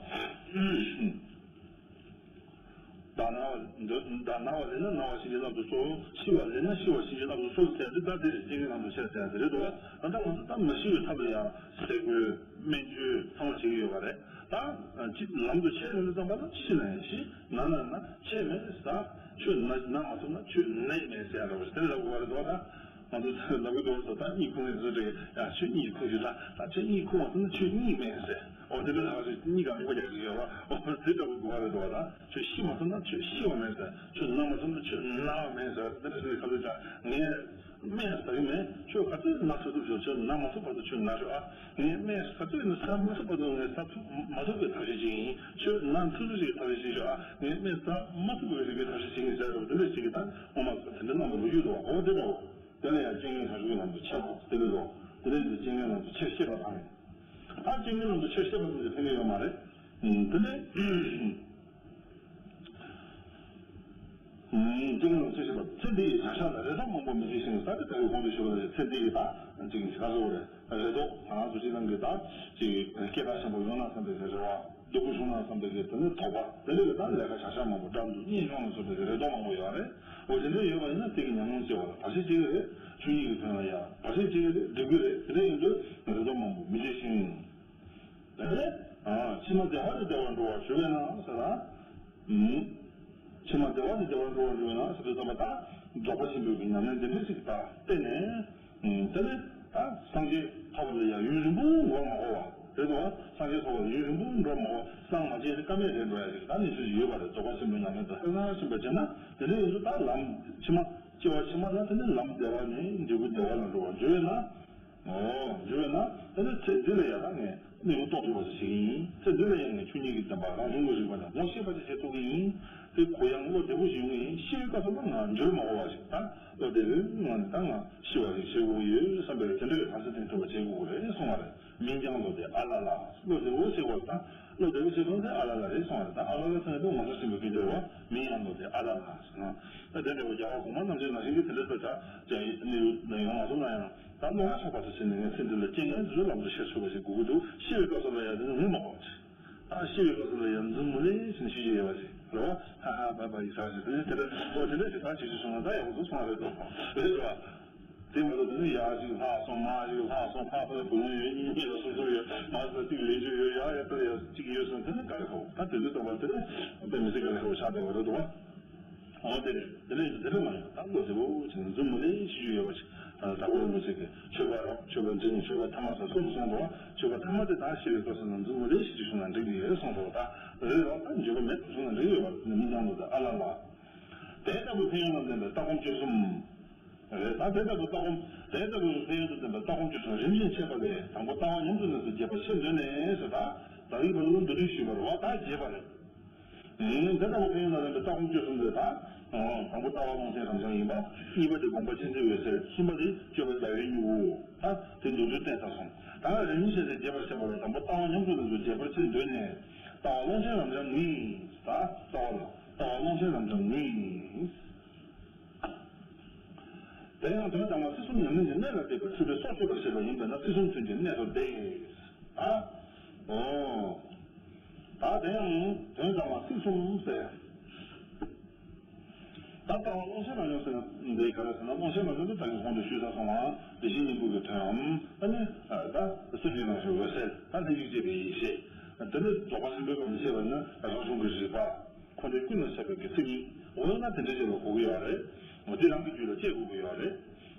བདག་ན་བ་བདག་ན་བ་ལེན་ན་ན་བ་ཞི་བའི་བླང་དོར་སོལ། ཤི་བ་ལེན་ན་ཤི་བ་ཞི་བའི་བླང་དོར་སོལ་ཟེར་ཡ་དེ་ད་དེ་རེད། རྐྱེན་ངན་ལམ་དུ་ཁྱེར་ཟེར་ཡ་དེ་རེད་འདུག་བ། ད་ལྟ་ང་ཚོ་ད་མ་ཤི་བའི་ཐབས་ལ་ཡང་ཟས་གོས་སྨན་བཅོས་ཚང་མ་བྱེད་ཀྱི་ཡོད་པ་རེད། ད་ཅི་ལམ་དུ་ཁྱེར་ཡོང་དུས་ཙམ་པ་ལ་ཤི་ན་ཡང་ཤི། ན་ན་ན་ཆད་མེད་ཟ། ཁྱོད་ན་ན་མ་ཐུབ་ན་ཁྱོད་ནད་མེད་ཟེར་ཡ་འདྲ་བོ་ཞིག་དེ་འདྲ་ལབ་དགོས་པ་རེད་འདུག་བ། ད་ང་ཚོ་ལབ་ཀྱི་འདུག་བ། ད་གཉིད་ཁུག་ནས་བཟོས་དེ་ཡ་ཁྱོད་གཉིད་ཁུག་ཞིག་ད། ད་ཁྱོད་གཉིད་ཁུག་མ་ཐུབ་ན་ཁྱོད་གཉིད་མེད་ཟེར། འོ་དེ་འདྲ་ལབ་ཞིག་གཉིད་ཀ་མི་ཁུག་རྒྱག་ཞིག་ཡོད་བ། འོ་དེ་འདྲ་ལབ་དགོས་པ་རེད་འདུག་བ། ད་ཁྱོད་ཤི་མ་ཐུབ་ན་ཁྱོད་ཤི་བ་མེད་ཟེར། ཁྱོད་ན་མ་ཐུབ་ན་ཁྱོད་ན་བ་མེད་ཟེར། དེ་འདྲ་ཞིག་ག་ཚོད་ཅག་ངས། སྨན་ཟ་གི་མེད། ཁྱོད་ག་ཚོད་ན་ཚ་ཐུབ་ཤོག་ཁྱོད་ན་མ་ཐུབ་བར་དུ་ཁྱོད་ན་ཤོག་ཨ། ངས་སྨན་ག་ཚོད་ཡིན་ན་ཟ་མ་ཐུབ་བར་དུ་ངས་ཟ་ཐུབ་མ་ཐུབ་པའི་ཐབས་ཤེས་བྱེད་ཀྱི་ཡིན། ཁྱོད་ན་ཚ་ཚོད་ཅིག་གི་ཐབས་ཤེས་བྱེད་ཤོག་ཨ། ངས་སྨན་ཟ་མ་ཐུབ་པའི་རིགས་ཀྱི་ཐབས་ཤེས་བྱེད་ཀྱི་ཡིན་ཟེར་རོ། དེ་འདྲ་ཞིག་གི་ད་ངོ་མ་དེ་འདྲ་གནང་བ་ལོ་རྒྱུས་འདུག་བ། འོ་དེ་འདྲ་བ། དེ་ལ་ཡང་རྐྱེན་ངན་བྱང་ཆུབ་ཀྱི་ལམ་དུ་ཁྱེར་དགོས་དེ་འདྲ་འདུག་དེ་འདྲ་འདི་རྐྱེན་ངན་ལམ་དུ་ཁྱེར་ཤེས་པ་དང་། ད་རྐྱེན་ངན་ལམ་དུ་ཁྱེར་ཤེས་པ་ཙམ་གྱིས་ཕན་གྱི་ཡོད་མ་རེད། དེ་ནས། རྐྱེན་ངན་ལམ་ཁྱེར་ཤེས་པ། ཚེ་འདི་ཡི་བྱ་བཞག་ལ་རེ་དོགས་མང་པོ་མི་བྱེད་ཤིང་ཟེར་ཏེ། ད་རེས་གོང་དུ་ཞུས་པ་ནང་བཞིན་ཚེ་འདི་ཡི་ད་ཅིག་ག་རེ་ཟེར་དགོས་རེད། རེ་དོགས་ང་ཚོ་སྤྱིར་བཏང་གི་ད་ཅིག་སྐད་གྲགས་ཆེན་པོ་ཡོང་ན་བསམ་པའི་རེ་བ། སྡུག་པོ་བྱུང་ན་བསམ་པའི་དེ་ནི་དོགས་པ། དེ་འདྲ་གི་ད་ལས་ཀ་བྱ་བཞག་མང་པོ་འགྲམ་དུ་གཉེར་མྱོང་ལ་སོགས་པའི་རེ་དོགས་མང་པོ་ཡོད་རེད། འོ་དེ་འདྲ་ཡོད་པ་ཡིན་ན་དེ་གི་ཉམས་མྱོང་སྐྱེ་བ་ལ་བར་ཆད་སྐྱེ་གི་རེད། ཆོས་ཉིད་ཀྱི་དོན་ལ་ཡང་བར་ཆད་སྐྱེ་གི་རེད། འགྲིག་གི་རེད། དེ་འདྲ་ཡིན་དུས་རེ་དོགས་མང་པོ་མི་བྱེད་ཤིང་། དེ་ནས་ཕྱི་མ་བདེ་བ་ནས་བདེ་བར་འགྲོ་བར་འགྱུར་བས་ན་ཟེར་ན། ཕྱི་མ་བདེ་བ་ནས་བདེ་བར་འགྲོ་བར་འགྱུར་བས་ན་ཟེར་དུས་ཙམ་པ། ད་རྫོགས་པ་ཆེན་པོའི་གི་ཉམས་ལེན་དེ་འདྲ་ཞིག་ད་བསྟེན་ནས། དེ་ནས་ད་སངས་རྒྱས་ཐོབ་པ་ལ་ཡང་ཡུན་རིང་པོ་འགོར་མ་དགོས་པ་རེད་འདུག་བ། སངས་རྒྱས་ཐོབ་པ་ལ་ཡུན་རིང་པོ་འགོར་མ་དགོས། སངས་མ་རྒྱས་ནས་ཀ་མེད་རེད་འགྲོ་ཡ་ཞིག་ད་གནས་ཚུལ་ཞིག་ཡོད་པ་རེད། རྫོགས་པ་ཆེན་པོའི་ཉམས་ལེན་དེ་ཧ་ཅང་ཞིམ་པ་བྱས་ན། དེ་འདྲ་ཡིན་དུས་ད་ལམ་ཕྱི་མ་སྐྱེ་བ་ཕྱི་མ་ལ་དེ་ནས་ལམ་བདེ་བ་ནས་འབྲས་བུ་བདེ་བ་ལ་འགྲོ་བར་འགྱུར་བས་ན། འོ། འགྱུར་བས་ན་དེ་ནི་ཚེ་འདི་ལ་ཡང་ད་ངས་གནས་ལུགས་རྟོགས་ཐུབ་པ་ཞིག་བྱེད་ཀྱི་ཡིན། ཚེ་འདི་ལ་ཡང་ངས་ཆོས་ཉིད་ཀྱི་བདེན་པ་རང་བྱུང་གི་རིག་པ་དང་ངོ་ཤེས་པ་ཞིག་བྱེད་ཐུབ་ཀྱི་ཡིན། དེ་གུ་ཡངས་བློ་བདེ་པོ་ཞིག་ཡོང་གི་ཡིན། ཤི་བའི་སྐབས་སུ་ལ་ང་འགྱུར་མ་དགོས་པ་ཞིག་ད་བློ་བདེ་པོའི་ངང་ནས་ད་ང་ཤི་བ་ཞིག་བྱེད་དགོས་ཀྱི་ཡོད་བསམ་པའི་དེ་འདྲའི་བར་ཆད་ཐེངས་ཐུབ་པ་བྱེད་དགོས་ཀྱི་རེད་གསུང་བ་རེད། མིང་རྐྱང་བློ་བདེ་ཨ་ལ་ལ། བློ་བདེ་པོ་བྱེད་དགོས་ད། བློ་བདེ་པོ་བྱེད་དགོས་ད་ཨ་ལ་ལ་རེད་གསུང་བ་རེད། ད་ཨ་ལ་ལ་ཟེར་ན་དེ་ངོ་མཚར་ཆེན་པོའི་སྐད་ཆ་རེད་བ། མིང་རྐྱང་བློ་བདེ་ཨ་ལ་ལ་ཟེར་ན། ད་དེ་འདྲ་བོ་རྒྱལ་བ་གོང་མ་རྣམ་བཤད་ནང་བཞིན་གྱི་དེ་འདྲ་ལྟ་ཆ་ཅང་ཡིན་ཡོང་མ་སོང་ན་ཡང་། ད་བློ་ཡང་ཆོག་པ་དུ་བྱས་ནས་ངས་ཚེ་འདི་ལ་རྐྱེན་ངན་བཟོད་ལམ་དུ་ཤེས་ཚུལ་བ་ཞིག་དགོས་ཀྱི་འདུག་ཤི་བའི་སྐབས་སུ་ལ་ཡང་དེ་ནི་ངུ་མ་དགོས་ཅིག་ད་ཤི་བའི་སྐབས་སུ་ལ་ཡང་འཛུམ་མུ་ལེ་ཞིག་ཤི་རྒྱུ་ཡོད་པ་ཞིག་རེད་བ། ཧ་ཧ་བ་བ་ཡི་ས་ཞིག་དེ་ནི་དེ་འདྲ་ཨོ་དེ་འདྲ་ཞིག་ད་བྱེད་རྒྱུ་སོང་ན་ད་ཡག་པོ་འདུག་སོང་བ་རེད་དོ། རེད་བ། དེ་མ་གཏོགས་དེ་ནི་ཡར་ཞིག་ལྷག་སོང་མར་ཞིག་ལྷག་སོང་ཕར་ཕར་བུ་ལོན་ཡོད་གཉིས་གཉིས་ལ་སོ་སོ་ཡོད་མར་ས་གཅིག་ལས་རྒྱུ་ཡོད་ཡར་ཡར་ལྟར་ཡར་གཅིག་ཡོད་སོང་དེ་ནི་དཀའ་ལས་ཁག་པོ་ད་དེ་ཚོའི་སྟོན་པ་དེ་ནི་དཔེ་མི་སྲིད་དཀའ་ལས་ཁག་པོ་ཆགས་བསྡད་པ་རེད་དོ། འོ་དེ་རེད། དེ་ནས་དེ་འདྲ་མ་ཡིན་པ་ད་བློ་བདེ་པོ་བྱས་ནས་འཛུམ་མུ་ལེ་ཤི་རྒྱུ་ཡོད་པ་ཞིག་ད་ལྟ་གོང་དུ་ཞིག་གི་མཆོད་པ་རོགས་མཆོད་པ་འབྲིང་མཆོད་པ་ཐ་མ་ས་གསུམ་གསུངས་འདུག་མཆོད་པ་ཐ་མ་དེ་ད་ཤི་བའི་སྐབས་སུ་ན་འཛུམ་མུ་ལེ་ཤི་རྒྱུ་བྱུང་ན་འགྲིག་གི་ཡོད་གསུངས་འདུག་ད་རེད་རོགས་ད་འགྱོད་པ་མེད་པ་བྱུང་ན་འགྲིག་ཡོད་པ་དེ་ནི་མིང་རྐྱང་བློ་བདེ་ཨ་ལ་ལ། དེ་ལྟ་བུའི་ཕན་ཡོན་དང་ལྡན་པའི་ལྟ་སྒོམ་སྤྱོད་གསུམ། རེད་ད་དེ་ལྟ་བུའི་ལྟ་སྒོམ་དེ་ལྟ་བུའི་ཕན་ཡོན་དང་ལྡན་པའི་ལྟ་སྒོམ་སྤྱོད་གསུམ་རིམ་བཞིན་འཆད་པ་ལས་དང་པོ་ལྟ་བ་ཉམས་སུ་ལེན་ཚུལ་རྒྱས་པར་ཆེར་འདོད་ནས་ཟེར་ད་ད་རིག་པ་ལ་མདོར་བསྡུས་ཞུས་པ་རེད་བ། ད་རྒྱས་པ་རེད། ཨུམ། དེ་ལྟ་བུ་ཕན་ཡོན་དང་ལྡན་པའི་ལྟ་སྒོམ་སྤྱོད་གསུམ་སྟེ་ད། དང་པོ་ལྟ་བ་རླུང་སེམས་རབ་འབྱམས་ཡིན་པ། གཉིས་པ་དེ་སྒོམ་པ་ཆེན་པོའི་འོད་གསལ། གསུམ་པ་དེ་སྤྱོད་པ་ཟླ་བའི་སྨྱུ་གུ། ད་དེ་མདོར་བསྡུས་བསྟན་ཚར་སོང་། ད་རིམ་བཞིན་བྱས་ཏེ་རྒྱས་པར་བཤད་པ་ལ་དང་པོ་ལྟ་བ་ཉམས་སུ་ལེན་ཚུལ་རྒྱས་པར་ཆེར་འདོད་ནས། ལྟ་བ་རླུང་སེམས་རབ་འབྱམས་ནི། ད་ལྟ་བ་ལ་ལྟ་བ་རླུང་སེམས་རབ་འབྱམས་ནི། དེ་ཡང་དོན་དམ་པར་ཚིག་གསུམ་ཉམས་ལེན་གྱི་གནད་ལ་བརྟེན་པའི་འཁྲུལ་པའི་སྲོག་གཅོད་པར་བྱེད་པ་ཡིན་པས་ན་ཚིག་གསུམ་དོན་གྱི་གནད་དུ་བསྡད། ཨ། འོ། ད་དེ་ཡང་དོན་དམ་པར་ཚིག་གསུམ་ཟེར། ད་ལྟ་བ་རླུང་སེམས་རབ་འབྱམས་ཟེར་ན་འདི་ག་རེ་ཟེར་ན་རླུང་སེམས་རབ་འབྱམས་དེ་ད་གིན་གོང་དུ་ཞུས་ཚར་སོང་ང་། བདེ་གཤེགས་སྙིང་པོ་གི་དོན་ཨམ། ཨ་ནི་ད་སེམས་ཅན་རང་བཞིན་འོད་གསལ། ད་ལྷན་ཅིག་སྐྱེས་པའི་ཡེ་ཤེས། དེ་ནི་རྫོགས་པ་ཆེན་པོའི་སྐབས་ནས་བཤད་པ་ནི་རང་བྱུང་གི་རིག་པ། འཁོར་འདས་ཀུན་ལ་ཁྱབ་པའི་གི་ཚིག་ཉིད། འོ་ན་དེ་འདྲ་ཞིག་ལ་གོ་གི་ཡོད་རེད། འོ་དེ་རང་གི་རྒྱུད་ལ་སྐྱེ་དགོས་ཀྱི་ཡོད་རེད།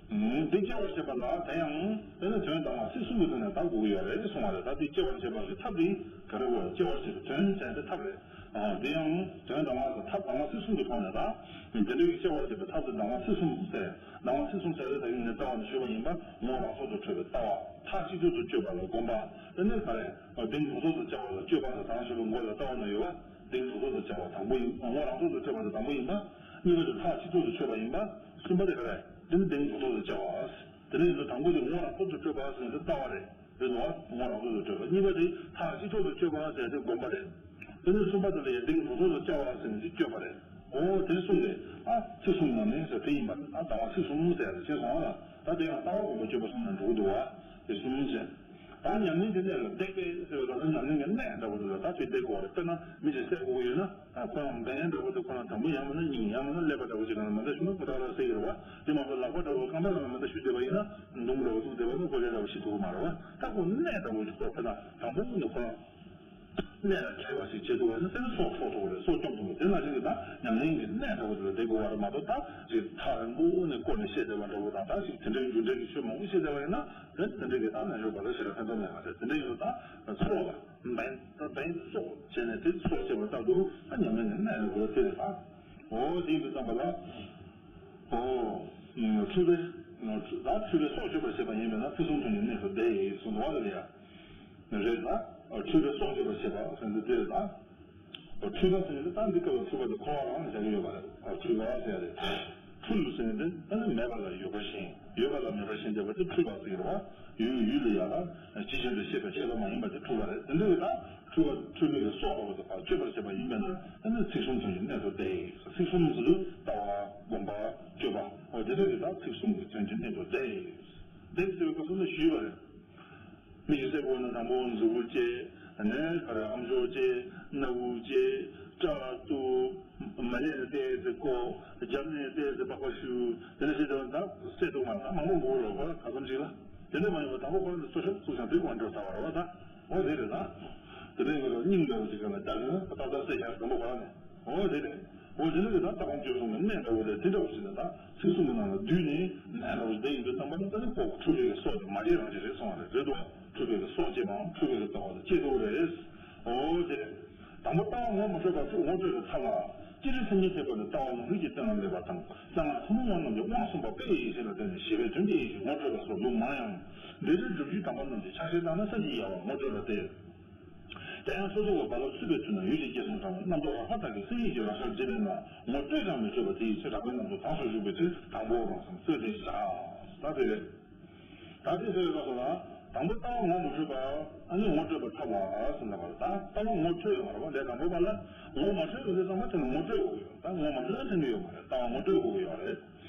ཨུམ། དེ་སྐྱེ་བར་བྱེད་པ་ལ་དེ་ཡང་དེ་ནི་དོན་དམ་པར་ཚིག་གསུམ་གྱི་ཐོག་ནས་དག་དགོས་ཀྱི་ཡོད་རེད་གསུང་བ་རེད། ད་དེ་སྐྱེ་བར་བྱེད་པ་གི་ཐབས་དེ་ག་རེ་བ་སྐྱེ་བར་བྱེད་པའི་དོན་ཟེར་དེ་ཐབས་རེད། ཨ། དེ་ཡང་དོན་དམ་པར་ཐབས་དམ་པ་ཚིག་གསུམ་གྱི་ཐོག་ནས་དང་། དེ་འདྲ་གི་སྐྱེ་བར་བྱེད་པའི་ཐབས་དེ་དམ་པ་ཚིག་གསུམ་ཟེར། དམ་པ་ཚིག་གསུམ་ཟེར་དེ་ད་གིན་ངས་རྩ་བ་ནས་ཞུས་པ་ཡིན་པ་ངོ་བོ་རང་སྟོང་དུ་འཕྲོད་པའི་ལྟ་བ། མཐའ་གཅིག་ཏུ་སྤྱོད་པ་ལ་སྒོམ་པ། དེ་ནས་ག་རེ། གདེང་ཐོབ་ཐོབ་ཏུ་བཅའ་བ་ལ་སྤྱོད་པ་ཟེར་དང་ཞུ་བའི་མགོ་ལ་རྩ་བ་ནས་ཡོད་པ། གདེང་ཐོབ་ཐོབ་ཏུ་བཅའ་བ་དང་པོ་ཡིན། ངོ་བོ་རང་སྟོང་དུ་འཕྲོད་པ་ཟེར་དང་པོ་ཡིན་པ། གཉིས་པ་དེ་མཐའ་གཅིག་ཏུ་སྤྱོད་པ་ཡིན་པ། གསུམ་པ་དེ་ག་རེ། དེ་ནི་གདེང་ཐོབ་ཐོབ་ཏུ་བཅའ་བ། དེ་ནས་ཡིན་ན་དང་པོ་དེ་ངོ་བོ་རང་སྟོང་དུ་འཕྲོད་པ་ཟེར་ན་དེ་ལྟ་བ་རེད། རེད་འདུག་བ། ངོ་བོ་རང་སྟོང་དུ་འཕྲོད་པ། གཉིས་པ་དེ་མཐའ་གཅིག་ཏུ་སྤྱོད་པ་ཟེར་དེ་སྒོམ་པ་རེད། དེ་ནས་གསུམ་པ་དེ་ལ་ཡང་གདེང་ཐོབ་ཐོབ་ཏུ་བཅའ་བ་ཟེར་ན་དེ་སྤྱོད་པ་རེད། འོ་དེ་གསུམ་རེད། ཨ་ཚིག་གསུམ་ནང་ནས་ཟེར་དེ་ཡིན་པ་རེད། ཨ་དམ་པ་ཚིག་གསུམ་ཟེར་ཡ་དེ་ཤེས་སོང་ང་ལ། ད་དེ་ཡང་ལྟ་བ་སྒོམ་པ་སྤྱོད་པ་གསུམ་ནང་འགྲོ་གི་འདུག་བ། དེ་གསུམ་ཟེར། ད་ཉམས་ལེན་གྱི་གནད་ལ་བརྡེག་པས་ཟེར་བ་ལ་ད་ཉམས་ལེན་གྱི་གནད་འདྲ་པོ་དེ་ལ་ད་དེ་བརྡེག་དགོས་རེད། དཔེར་ན་མི་ཞིག་བསད་དགོས་ཀྱི་ཡོད་ན། ཨ་ཁོ་རང་འབེན་འདྲ་པོ་དེ་ཁོ་རང་དང་པོ་ཡང་མིན་ན་གཉིས་ཡང་མིན་ན་ཀླད་པ་འདྲ་པོ་ཅིག་ནང་ལ་མ་འདྲ་ཞུ་ན་ཁོ་ཐག་རང་བསད་ཀྱི་རེད་བ། དེ་མ་གཏོགས་ལག་པ་འདྲ་པོ་རྐང་པ་ནང་ལ་མ་འདྲ་ཞུ་བསྡད་པ་ཡིན་ན་མདུང་འདྲ་པོ་བཙུགས་བསྡད་པ་ན་ཁོ་ལས་འདྲ་པོ་ཤི་ཐུབ་ཀྱི་མ་རེད་བ། ད་ཁོ་གནད་འདྲ་པོ་ཞིག་ཐོག་དཔེར་ན་དང་པོ་ནས་ཁོ་རང་གནད་ལ་འཁེལ་བ་ཞིག་བྱེད་ཐུབ་པ་ན་དེ་ནི་སྲོག་འཕྲོག་ཐུབ་ཀྱི་རེད། སྲོག་སྐྱོབ་ཐུབ་ཀྱི་རེད། དེ་ནང་བཞིན་གྱི་ད་ཉམས་ལེན་གྱི་གནད་འདྲ་པོ་དེ་ལ་བརྡེག་དགོས་པ་རེད་མ་གཏོགས། ད་ཅིག་ཐག་རིང་པོ་ནས་བསྐོར་ནས་བཤད་བསྡད་པ་འདྲ་པོ་དང་། ད་ཅིག་དེ་འདྲའི་རྒྱུ་འབྲས་ཀྱི་ཆོས་མང་པོ་བཤད་བསྡད་པ་ཡིན་ན་དེ་དེ་འདྲའི་གི་ད་ནང་ཞོགས་པ་ལ་ཞེ་དྲག་ཕན་ཐོགས་མེད་པ་རེད། དེ་འདྲ་ཡིན་ན་ད་སྲོག་ལ་འབེན་ད་འབེན་སྲོག་བྱས་ནས་དེ་སྲོག་བཅད་པ་ལྟར་དུ་ད་ཉམས་ལེན་གྱི་གནད་འདྲ་པོ་ལ་དེ་རེད། ད་འོ་དེ་ཡིན་དུས་ཙམ་པ་ལ། ཨོ། འཁྲུལ་པའི། ད་འཁྲུལ་པའི་སྲོག་གཅོད་པར་བྱེད་པ་ཡིན་པས་ན་ཚིག་གསུམ་དོན་གྱི་གནད་དུ་བསྡད་གསུངས་འདུག་བ། དེ་ལ་ཡ། རེད་ད། འཁྲུལ་པའི་སྲོག་གཅོད་པར་བྱེད་པ་ཟེར་འདི་འདིར་ད། འཁྲུལ་པ་ཟེར་ནི་ད་འདི་སྐབས་ལ་འཁྲུལ་པ་དེ་འཁོར་བ་རང་ལ་བཞག་གི་ཡོད་པ་རེད། འཁྲུལ་པ་ཟེར་ཡ་རེད། འཁྲུལ་ཟེར་ནི་དེ་ད་ནི་མེད་པ་ལ་ཡོད་པ་བཞིན། ཡོད་པ་ལ་མེད་པ་བཞིན་བསྡད་པ་དེ་འཁྲུལ་པ་ཟེར་གྱི་རེད་བ། ཡུལ་ཡུལ་ལ་ཡ་ལ་ཇི་བཞིན་དུ་ཤེས་པའི་ཆོས་ལ་མ་ཡིན་པ་དེ་འཁྲུལ་པ་རེད། དེ་འདྲ་བའི་ད་འཁྲུལ་པ་འཁྲུལ་པའི་སྲོག་འདྲ་པོ་དེ་ཕར་གཅོད་པར་བྱེད་པ་ཡིན་པས་ན་ཨ་ནི་ཚིག་གསུམ་དོན་གྱི་གནད་དུ་བསྡད། ཚིག་གསུམ་ཟེར་དུས་ལྟ་བ་སྒོམ་པ་སྤྱོད་པ་འོ་དེ་འདྲ་བའི་ད་ཚིག་གསུམ་གྱི་དོན་གྱི་གནད་དུ་བསྡད། བསྡད་ཟེར་བའི་སྐབས་སུ་ནི་ཞུས་པ་རེད། མི་ཞིག་བསད་དགོས་ན་དང་པོ་མཛུ་གུ་བཅད། ནས་ག་རེ་ཨམ་ཅོག་བཅད། སྣ་བུག་བཅད། སྐྲ་གཏུབ། མ་ལས་ནས་བལྟས་ཚེ་བཀོག་རྒྱབ་ནས་བལྟས་ཚེ་པགས་པ་བཤུ། དེ་འདྲ་བྱས་ཙང་ད་བསད་ཐུབ་མ་རེད། ད་མང་པོ་འགོར་རོགས་ཁོ་རང་ག་ཙམ་ཅིག་ལ། དེ་འདྲ་མ་ཡིན་པ་དང་པོ་ཁོ་རང་ནས་གསོ་ཤོག་བཙུགས་ཀྱང་དེ་དབང་འགྲོ་ཚར་བ་རེད་བ་ད། འོ་དེ་རེད་ད། དེ་འདྲ་ཡིན་པ་སྙིང་འདྲ་བོ་ཅིག་ག་ལ་རྒྱག་ཡོང་ན་ཏག་ཏག་བསད་ཤག་དང་པོ་ཁོ་རང་ནས། འོ་དེ་རེད། འོ་དེ་ནི་དེ་ད་ལྟ་སྒོམ་སྤྱོད་གསུམ་གྱི་གནད་འདྲ་བོ་རེད། དེ་འདྲ་བོ་ཞིག་ནི་ད་ཚིག་གསུམ་གྱི་ནང་ལ་བསྡུས་ནས་གནད་འདྲ་བོ་ཞིག་བསྡད་ཡིན་དུས་ཙམ་པ་ནི་ད་ནི་ཁོ་འཁྲུལ་པའི་སྲོག་དེ་མ་བྱེད་རང་བྱེད་རེད་གསུང་བ་རེད། རེད་དོ། འཁྲུལ་པའི་སྲོག་བཅད་པའམ་འཁྲུལ་པའི་ལྟ་བ་དེ་བཅད་ཐུབ་རེད། འོ་དེ་རེད། དང་པོ་ལྟ་བ་ངོ་མ་འཕྲོད་པ་ངོ་སྤྲོད་པའི་ཐབས་ལ། སྤྱིར་སེམས་ཉིད་ཐེག་པ་ནི་ལྟ་བ་ལམ་རིམ་གྱི་སྟེང་ན་གནས་པ་དང་། གསང་སྔགས་ཐུན་མོང་མ་རྣམས་ཀྱི་དབང་གསུངས་པ་དཔེ་ཡི་ཞིང་ལ་བརྟེན་ནས་ཞི་བའི་དོན་གྱི་ཡེ་ཤེས་ངོ་སྤྲོད་པ་སོགས་ལུགས་མང་ཡང་། འདིར་སྒྲུབ་བརྒྱུད་དམ་པ་རྣམས་ཀྱི་ཕྱག་བཞེས་དག་ན་ས་བཅད་ཡལ་བར་ངོ་སྤྲོད་པ་སྟེ། དེ་ཡང་སོ་སོ་བ་རྦ་རླབས་ཚུད་པའི་དུས་ན་ཡུལ་གྱི་སྐད་གསུམ་གྲངས་ལ་རྣམ་རྟོག་རགས་པ་དག་གིས་སེམས་ཉིད་ཀྱི་རང་ཤར་འབྱེད་པས་ན་ངོ་སྤྲོད་ཀྱང་མི་སྤྲོད་པ་དེ་ཡི་ཕྱིར་གྲགས་པའི་རྣམ་གྲོལ་དང་སོགས་བཞུགས་པའི་ཚེ་དང་པོའི་རང་སེམས་སོས་ཏེ་བཞག་ད་དེ་རེད། ད་དེ་ཟེར་བའི་སྐབས་སུ་ལ་དང་པོ་ལྟ་བ་ངོ་མ་འཕྲོད་པ་ཨ་ནི་ངོ་སྤྲོད་པར་ཐབས་ལ་ཟེར་ལ་བར་ད་ལྟ་བ་ངོ་འཕྲོད་ཡོང་བ་རེད་བ། ལས་དང་པོ་པ་ལ་ངོ་མ་འཕྲོད་པ་དེ་ཚང་མ་དེ་ལ་ངོ་སྤྲོད་དགོས་ཀྱི་ཡོད། ད་ངོ་མ་འཕྲོད་ན་ཕན་གྱི་ཡོད་མ་རེད། ལྟ་བ་ངོ་སྤྲོད་དགོས་ཀྱི་ཡོད་རེད།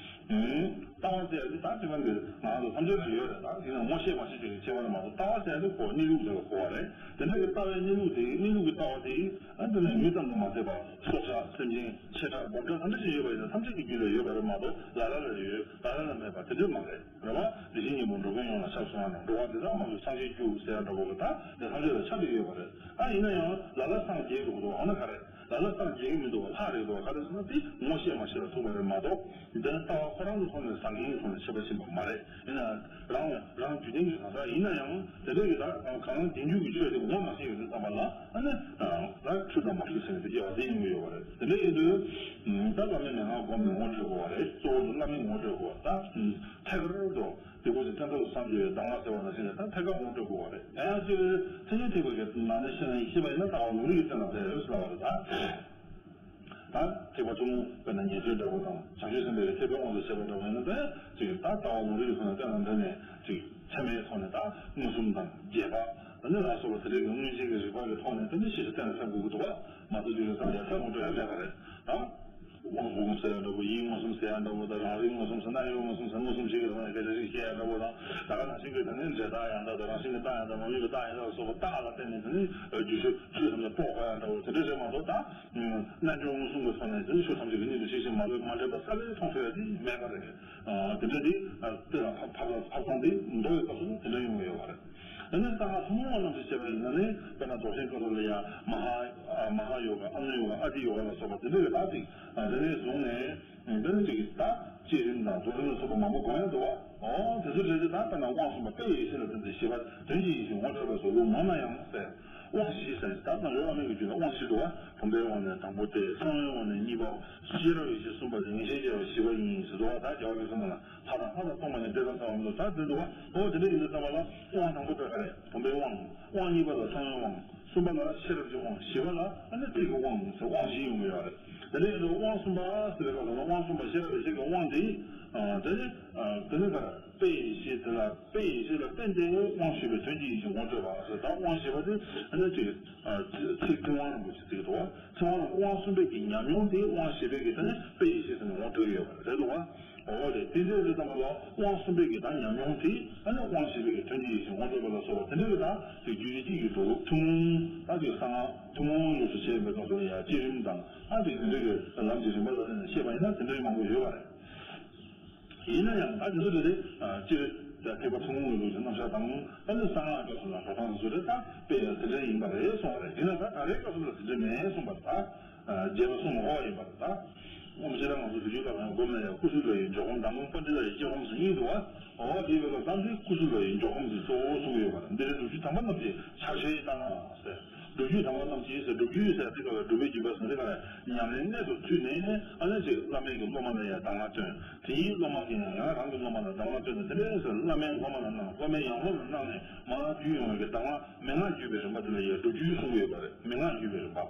ལྟ་བ་ཟེར་ཡ་དེ་ད་དེ་ག་འདི་ང་ཚོ་ཐམས་ཅད་ལ་ཡོད་རེད། ད་དེ་ནི་ངོ་ཤེས་མ་ཤེས་ཅིག་གི་ཁྱད་པར་ལ་མ་གཏོགས་ལྟ་བ་ཟེར་ཡ་དེ་ཁོ་གནས་ལུགས་དེ་ལ་གོ་བ་རེད། དེ་འདྲ་གི་ལྟ་བའི་གནས་ལུགས་དེ་གནས་ལུགས་ཀྱི་ལྟ་བ་དེ་ཨ་དེ་ནི་མི་ཙམ་དུ་མ་ཟད་པར་སྲོག་ཆགས་སེམས་ཅན་ཆེ་ཕྲ་འབུམ་ཕྲག་ཐམས་ཅད་ཅིག་ཡོད་པ་ཡིན་ན་ཐམས་ཅད་ཀྱི་རྒྱུད་ལ་ཡོད་པ་རེད་མ་གཏོགས་ལ་ལ་ལ་ཡོད་ལ་ལ་ལ་མེད་པ་དེ་འདྲ་མ་རེད། རེད་བ། བདེ་གཤེགས་སྙིང་པོ་འགྲོ་ཀུན་ཡོངས་ལ་ཁྱབ་གསུངས་པ་ནང་འགྲོ་བ་འདི་དག་མང་པོས་སངས་རྒྱས་རྒྱུ་ཟེར་ཡ་འདྲ་པོ་གི་ད་འདི་སངས་རྒྱས་ལ་ཁྱབ་ཀྱི་ཡོད་པ་རེད། ཨ་ཡིན་ན་ཡང་ལ་ལ་སངས་རྒྱས་འགྲོ་གི་འདུག་འོ་ན་ག་རེ། ལ་ལ་སངས་རྒྱས་ཀྱི་མི་འདུག་བ། ལྷག་རེད་འདུག་བ། ག་རེ་ཟེར་ན་དེ་ངོ་ཤེས་མ་ཤེས་ལ་ཐུག་པ་རེད་མ་གཏོགས་འདི་ནི་ལྟ་བ་ཁོ་རང་གི་ཐོག་ནས་ཟང་ཁང་གི་ཐོག་ནས་ཤེས་པ་ཕྱིན་པ་མ་རེད། ཡིན་ན་རང་རང་རྒྱུད་ལྡན་གྱི་གང་ཟག་ཡིན་ན་ཡང་དེ་འདྲ་གི་ད་གང་གང་རྒྱུད་ཀྱི་ཆོས་དེ་ངོ་མ་ཤེས་ཡོད་དུས་ཙམ་པ་ལ་ཨ་ནི་ད་འཁྲུལ་དང་མ་འཁྲུལ་ཟེར་ནས་དེ་སྐྱེ་བ་དེ་ཡིན་གྱི་ཡོད་པ་རེད། དེ་འདྲ་ཡིན་དུས་ད་བླ་མའི་མན་ངག་སྒོམ་ནས་ངོ་སྤྲོད་དགོས་པ་རེད། གཙོ་བོ་དེ་བླ་མས་ངོ་སྤྲོད་དགོས་པ། ད་ཐད་ཀར་དུ། དེ་ཁོ་ཚོས་བསྟན་ཐབས་སུ་བསམ་བྱས་པའི་གདམས་ངག་ཟེར་བ་ནང་བཞིན་ད་ཐད་ཀར་ངོ་སྤྲོད་དགོས་པ་རེད། ཡང་ཡང་ཅིག་མཚན་ཉིད་ཐེག་པའི་གི་ནང་ནས་བཤད་ན་ཤེས་པ་ཡིན་ན་ལྟ་བ་ལུང་རིགས་ཀྱི་སྟེང་ལ་ཕེབས་ཡོད་ཟེར་བ་རེད་ད། ད་ཐེག་པ་ཐུན་མོང་དཔེར་ན་ཉན་ཐོས་འདྲ་པོ་དང་བྱང་ཆུབ་སེམས་དཔའི་ཐེག་པའི་དབང་དུ་བྱས་པ་འདྲ་པོ་ཡིན་ན་ད་ཅིག་ད་ལྟ་བ་ལུང་རིགས་ཀྱི་ཐོག་ནས་བསྟན་ན་འདི་ནས་ཅིག་ཚད་མའི་ཐོག་ནས་ད་མངོན་སུམ་དང་རྗེས་དཔག་ད་ནི་ལ་སོགས་པ་དེ་འདྲའི་གི་མངོན་བྱེད་ཀྱི་རིགས་པ་གི་ཐོག་ནས་ད་ནི་ཤེས་བྱ་གཏན་ལ་ཕེབས་དགོས་ཀྱི་འདུག་བ། མ་གཏོགས་ཅིག་ལ་ད་ཡ་ད་ངོ་སྤྲོད་ཡ་མེད་པ་རེད་ད། དབང་པོ་སྒོམ་ཟེར་ཡ་འདྲ་པོ། ཡིད་མངོན་སུམ་ཟེར་ཡ་འདྲ་པོ་དང་། རང་རིག་མངོན་སུམ་ཟེར། རྣམ་གཡེང་མངོན་སུམ་ཟེར། མངོན་སུམ་ཞིག་གི་རང་ལ་སྐད་ཆ་ཞིག་བཤད་ཡ་འདྲ་པོ་དང་། ད་ག་ནང་བཞིན་གྱི་ད་ནི་འབྲས་རྟགས་ཡང་དག་དང་། རང་བཞིན་གྱི་རྟགས་ཡང་དག་མ་ཡིན་པའི་རྟགས་ཡང་དག་སོགས་པ་རྟགས་ལ་བརྟེན་ནས་ད་ནི་རྒྱུ་ཆོས་ཆོས་ཐམས་ཅད་དཔོག་དགོས་ཡ་འདྲ་པོ་དེ་འདྲ་རེད་མ་གཏོགས། ད་རྣལ་འབྱོར་མངོན་སུམ་གྱི་ཐོག་ནས་ད་ནི་ཆོས་ཐམས་ཅད་ཀྱི་གཉེན་དུ་ཤེས་བཞིན་མ་ལུས་མ་འདྲེས་པ་གསལ་ལེར་མཐོང་ཐུབ་ཡ་དེ་མེད་པ་རེད། དེ་འདྲ་དེ་དེ་ལ་ཕབ་ཕབ་ཕབ་སྟངས་དེ་མདོ་ཡི་སྐབས་སུ་དེ་འདྲ་ཡོང་གི་ཡོད་པ་རེད། དེ་ནས་གསང་སྔགས་ཐུན་མོང་བ་རྣམས་སུ་བཤད་པ་ཡིན་ན་ནི་དཔེར་ན་རྫོགས་ཆེན་སྐབས་སུ་ལ་ཡང་མ་ཧཱ་ཨ་མ་ཧཱ་ཡོ་ག་ཨ་ནུ་ཡོ་ག་ཨ་ཏི་ཡོ་ག་ལ་སོགས་པ་དེ་འདྲ་གི་ད་ཅིག་དེ་ནས་བཟུང་ནས་འདི་ནི་ཅིག་ད་བསྐྱེད་རིམ་དང་རྫོགས་རིམ་ལ་སོགས་པ་མང་པོ་སྒོམ་ཡ་འདུག་བ། ཨོ་དེ་ཚོ་གྲས་ཀྱི་ད་དཔེར་ན་དབང་གསུམ་པ་དཔེ་ཡེ་ཤེས་ལ་བརྟེན་ཏེ་ཞི་བ་དོན་གྱི་ཡེ་ཤེས་ངོ་འཕྲོད་པ་སོགས་ལུགས་ངོ་མ་ཡང་ཟེར། དབང་བཞི་ཟེར་ད་ནང་ལོགས་བླ་མེད་ཀྱི་རྒྱུད་ལ་དབང་བཞི་འདུག་བ། བུམ་པའི་དབང་ནས་དང་པོ་སྟེ། གསང་བའི་དབང་ནས་གཉིས་པའོ། ཤེས་རབ་ཡེ་ཤེས་གསུམ་པ་དེ་ངེས་ཤེས་སྐྱེ་བ་བཞི་པ་ཡིན་ཟེར་འདུག་བ། ད་རྒྱལ་བ་རིགས་གསུམ་ལ། ལྷ་དང་ལྷ་དང་སྟོང་པ་ཉིད་དེ་དང་གསལ་བ་མི་འདུག་ད་དེ་འདུག་བ། འོ་དེ་འདྲ་ཡིན་དུས་ཙམ་པ་ལ་དབང་དང་པོ་དཔེ་ག་རེ། བུམ་པའི་དབང་། དབང་གཉིས་པ་ལ་གསང་བའི་དབང་། གསུམ་པ་ལ་ཤེས་རབ་ཀྱི་དབང་། བཞི་པ་ལ་ཨ་ནི་ཐུགས་ཀྱི་དབང་ཟེར་དབང་བཞི་ཡོང་གི་ཡོད་རེད། དེ་འདྲ་ཡིན་དུས་དབང་གསུམ་པ་ཟེར་བའི་སྐབས་ལ་དབང་གསུམ་པ་ཤེས་རབ་ཡེ་ཤེས་ཀྱི་དབང་དེ། དེ་ནི་དེ་ནི་ག་རེ། དཔེ་ཡེ་ཤེས་དེ་ལ་དཔེ་ཡེ་ཤེས་ལ་བརྟེན་ཏེ་དབང་ཞེས་པའི་དོན་གྱི་ཡེ་ཤེས་ངོ་སྤྲོད་པ་ཟེར། ད་དབང་ཞེས་པ་དེ་ཨ་ནི་ཅིག་ཚིག་ཐུབ་དབང་རིན་པོ་ཆེ་ཚིག་འདུག་བ། ཚེ་དབང་ལ་དབང་གསུམ་པའི་གི་ཉམས་མྱོང་དེ་དབང་ཞེས་པའི་གི་དེ་ནི་དཔེ་ཡེ་ཤེས་ཟེར་ནས་ངོ་སྤྲོད་ཡོད་པ་རེད་འདུག་བ། འོ་རེད། དེ་འདྲ་རེད་དམ་ལ་དབང་གསུམ་པའི་གི་ད་ཉམས་མྱོང་དེ་ཨ་ནི་དབང་ཞེས་པའི་གི་དོན་གྱི་ཡེ་ཤེས་ངོ་སྤྲོད་པ་ལ་སོགས་པ་དེ་འདྲ་གི་ད་དེ་རྒྱུད་སྡེ་གཅིག་གི་འགྲོ་ལུགས་ཐུན་མོང་ད་དེ་གསང་སྔགས་ཐུན་མོང་ལུགས་སུ་བྱས་པའི་སྐབས་སུ་ཡང་བསྐྱེད་རིམ་དང་ཨ་དེ་དེ་འདྲ་གི་ལམ་གྱི་རིམ་པ་ལ་བརྟེན་ནས་བཤད་པ་ཡིན་ན་དེ་འདྲ་མང་པོ་ཡོད་པ་རེད། ཡིན་ན་ཡང་ད་དེ་ཚོ་དེ་རེད། སྤྱིར་ཐེག་པ་ཐུན་མོང་གི་ལུགས་ཀྱི་རྣམ་གཞག་དང་ཨ་ནི་གསང་སྔགས་སྐབས་སུ་ལ་འགྲོ་སྟངས་སུ་རེད། ད་དཔེ་དེ་འདྲ་ཡིན་པ་རེད་གསུངས་པ་རེད། ཡིན་ན་ད་ད་རེས་སྐབས་སུ་ལ་དེ་འདྲ་མེད་གསུངས་པ་རེད། ད་རྗེས་ལ་གསུངས་མ་དགོས་པ་ཡིན་པ་རེད། ད་དབུ་མ་སྤྱིར་ང་ཚོ་བསྡུས་རྒྱུད་བཀའ་ལ་ཡང་སྒོམ་ལ་ཡང་སྐུ་གསུམ་ལ་ཡང་འཇོག་སྒོམ་དང་པཎྜི་ཏ་ལ་ཡང་དཀྱིལ་སྒོམ་ཟེར་གཉིས་འདུག་བ། འོ་དེ་བས་ལ་ད་འདི་སྐུ་གསུམ་ལ་ཡང་འཇོག་སྒོམ་ཟེར་གཙོ་བོ་གསུངས་ཡོད་པ་རེད། འདི་རེད། སྒྲུབ་བརྒྱུད་དམ་པ་རྣམས་ཀྱིས་ཕྱག་བཞེས་བཏང་ཟེར། སྒྲུབ་བརྒྱུད་དམ་པ་རྣམས་ཀྱིས་ཟེར། སྒྲུབ་བརྒྱུད་ཟེར་དེ་ག་ལ་སྒྲུབ་པའི་བརྒྱུད་པ་ཟེར་དེ་ག་ལ་ཉམས་ལེན་གནད་དུ་བསྡུས་ནས་ཨ་ནི་ཅིག་བླ་མའི་གི་སློབ་མ་ལ་ཡང་གདམས་ངག་སྟོན། དེའི་སློབ་མ་གིས་ཡང་ཡང་རང་གི་སློབ་མ་ལ་གདམས་ངག་སྟོན་ནས་དེ་འདྲ་ཟེར། བླ་མའི་སློབ་མ་ལ་གནང་། སློབ་མའི་ཡང་སློབ་ལ་གནང་ནས་མར་བརྒྱུད་ཡོང་བའི་གི་གདམས་ངག་མན་ངག་བརྒྱུད་པའི་རིམ་པ་དེ་ལ་ཡང་སྒྲུབ་བརྒྱུད་གསུངས་ཡོད་པ་རེད། མན་ངག་བརྒྱུད་པའི་རིམ་པ།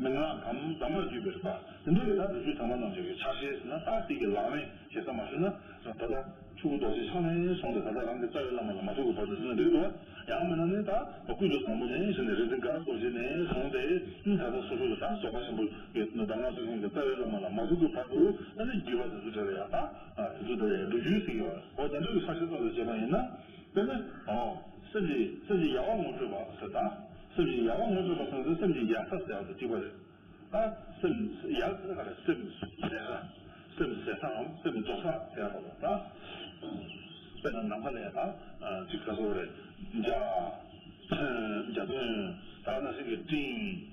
མན་ངག་གམ་གདམས་ངག་བརྒྱུད་པའི་རིམ་པ། དེ་འདྲ་གི་ད་སྒྲུབ་བརྒྱུད་དམ་པ་རྣམས་ཀྱི་ཕྱག་བཞེས་ཟེར་ན་ད་དེ་གི་ལག་ལེན་བྱེད་ས་མ་ཞུ་ན་ད་ལྟ། ཆུ་བོ་རྡོ་རྗེ་འཆང་ནས་བཟུང་སྟེ་ད་ལྟ་རང་གི་རྩ་བའི་བླ་མ་ལ་མ་ཐུག་གི་བར་དུ་ཟེར་ན་འགྲིག་འདུག་བ། ཡང་མིན་ན་ནི་ད་ཀུན་ཏུ་བཟང་པོ་ནས་ཟེར་ནས་རིག་འཛིན་དགའ་རབ་རྡོ་རྗེ་ནས་བཟུང་སྟེ་ད་ལྟ་སོ་སོ་གི་ད་རྫོགས་པ་ཆེན་པོ་གི་གདམས་ངག་སྩོལ་མཁན་གྱི་རྩ་བའི་བླ་མ་ལ་མ་ཐུག་གི་བར་དུ་ཨ་ནི་བརྒྱུད་པ་དེ་ཚོ་འདྲ་ལ་ཡང་ད་དེ་ཚོ་འདྲ་ལ་ཡང་སྒྲུབ་བརྒྱུད་ཟེར་གྱི་ཡོད་རེད། འོ་དེ་འདྲ་གི་ས་བཅད་ཙམ་ལ་བྱས་པ་ཡིན་ན་དེ་ནི་ཨོ་སེམས་ཀྱི་སེམས་ཀྱི་ཡལ་བ་ངོ་སྤྲོད་པ་ཟེར། ད་སེམས་ཀྱི་ཡལ་བ་ངོ་སྤྲོད་པ་ཟེར་ན་སེམས་ཀྱི་ཡལ་ས་ཟེར་བ་དང་གཅིག་པ་རེད། ད་སེམས་ཡལ་ཟེར་ག་རེ། སེམས་ཟད་ས། སེམས་ཟད་སའམ་སེམས་རྫོགས་ས་ཟེར་བ་ལ་ད། དཔེར་ན་ནམ་མཁའ་ལ་ཡང་ད་ཅིག་ག་ཟེར་རེད། འཇའ་འཇའ་ཚོན་ད་ནང་བཞིན་གྱི་སྤྲིན་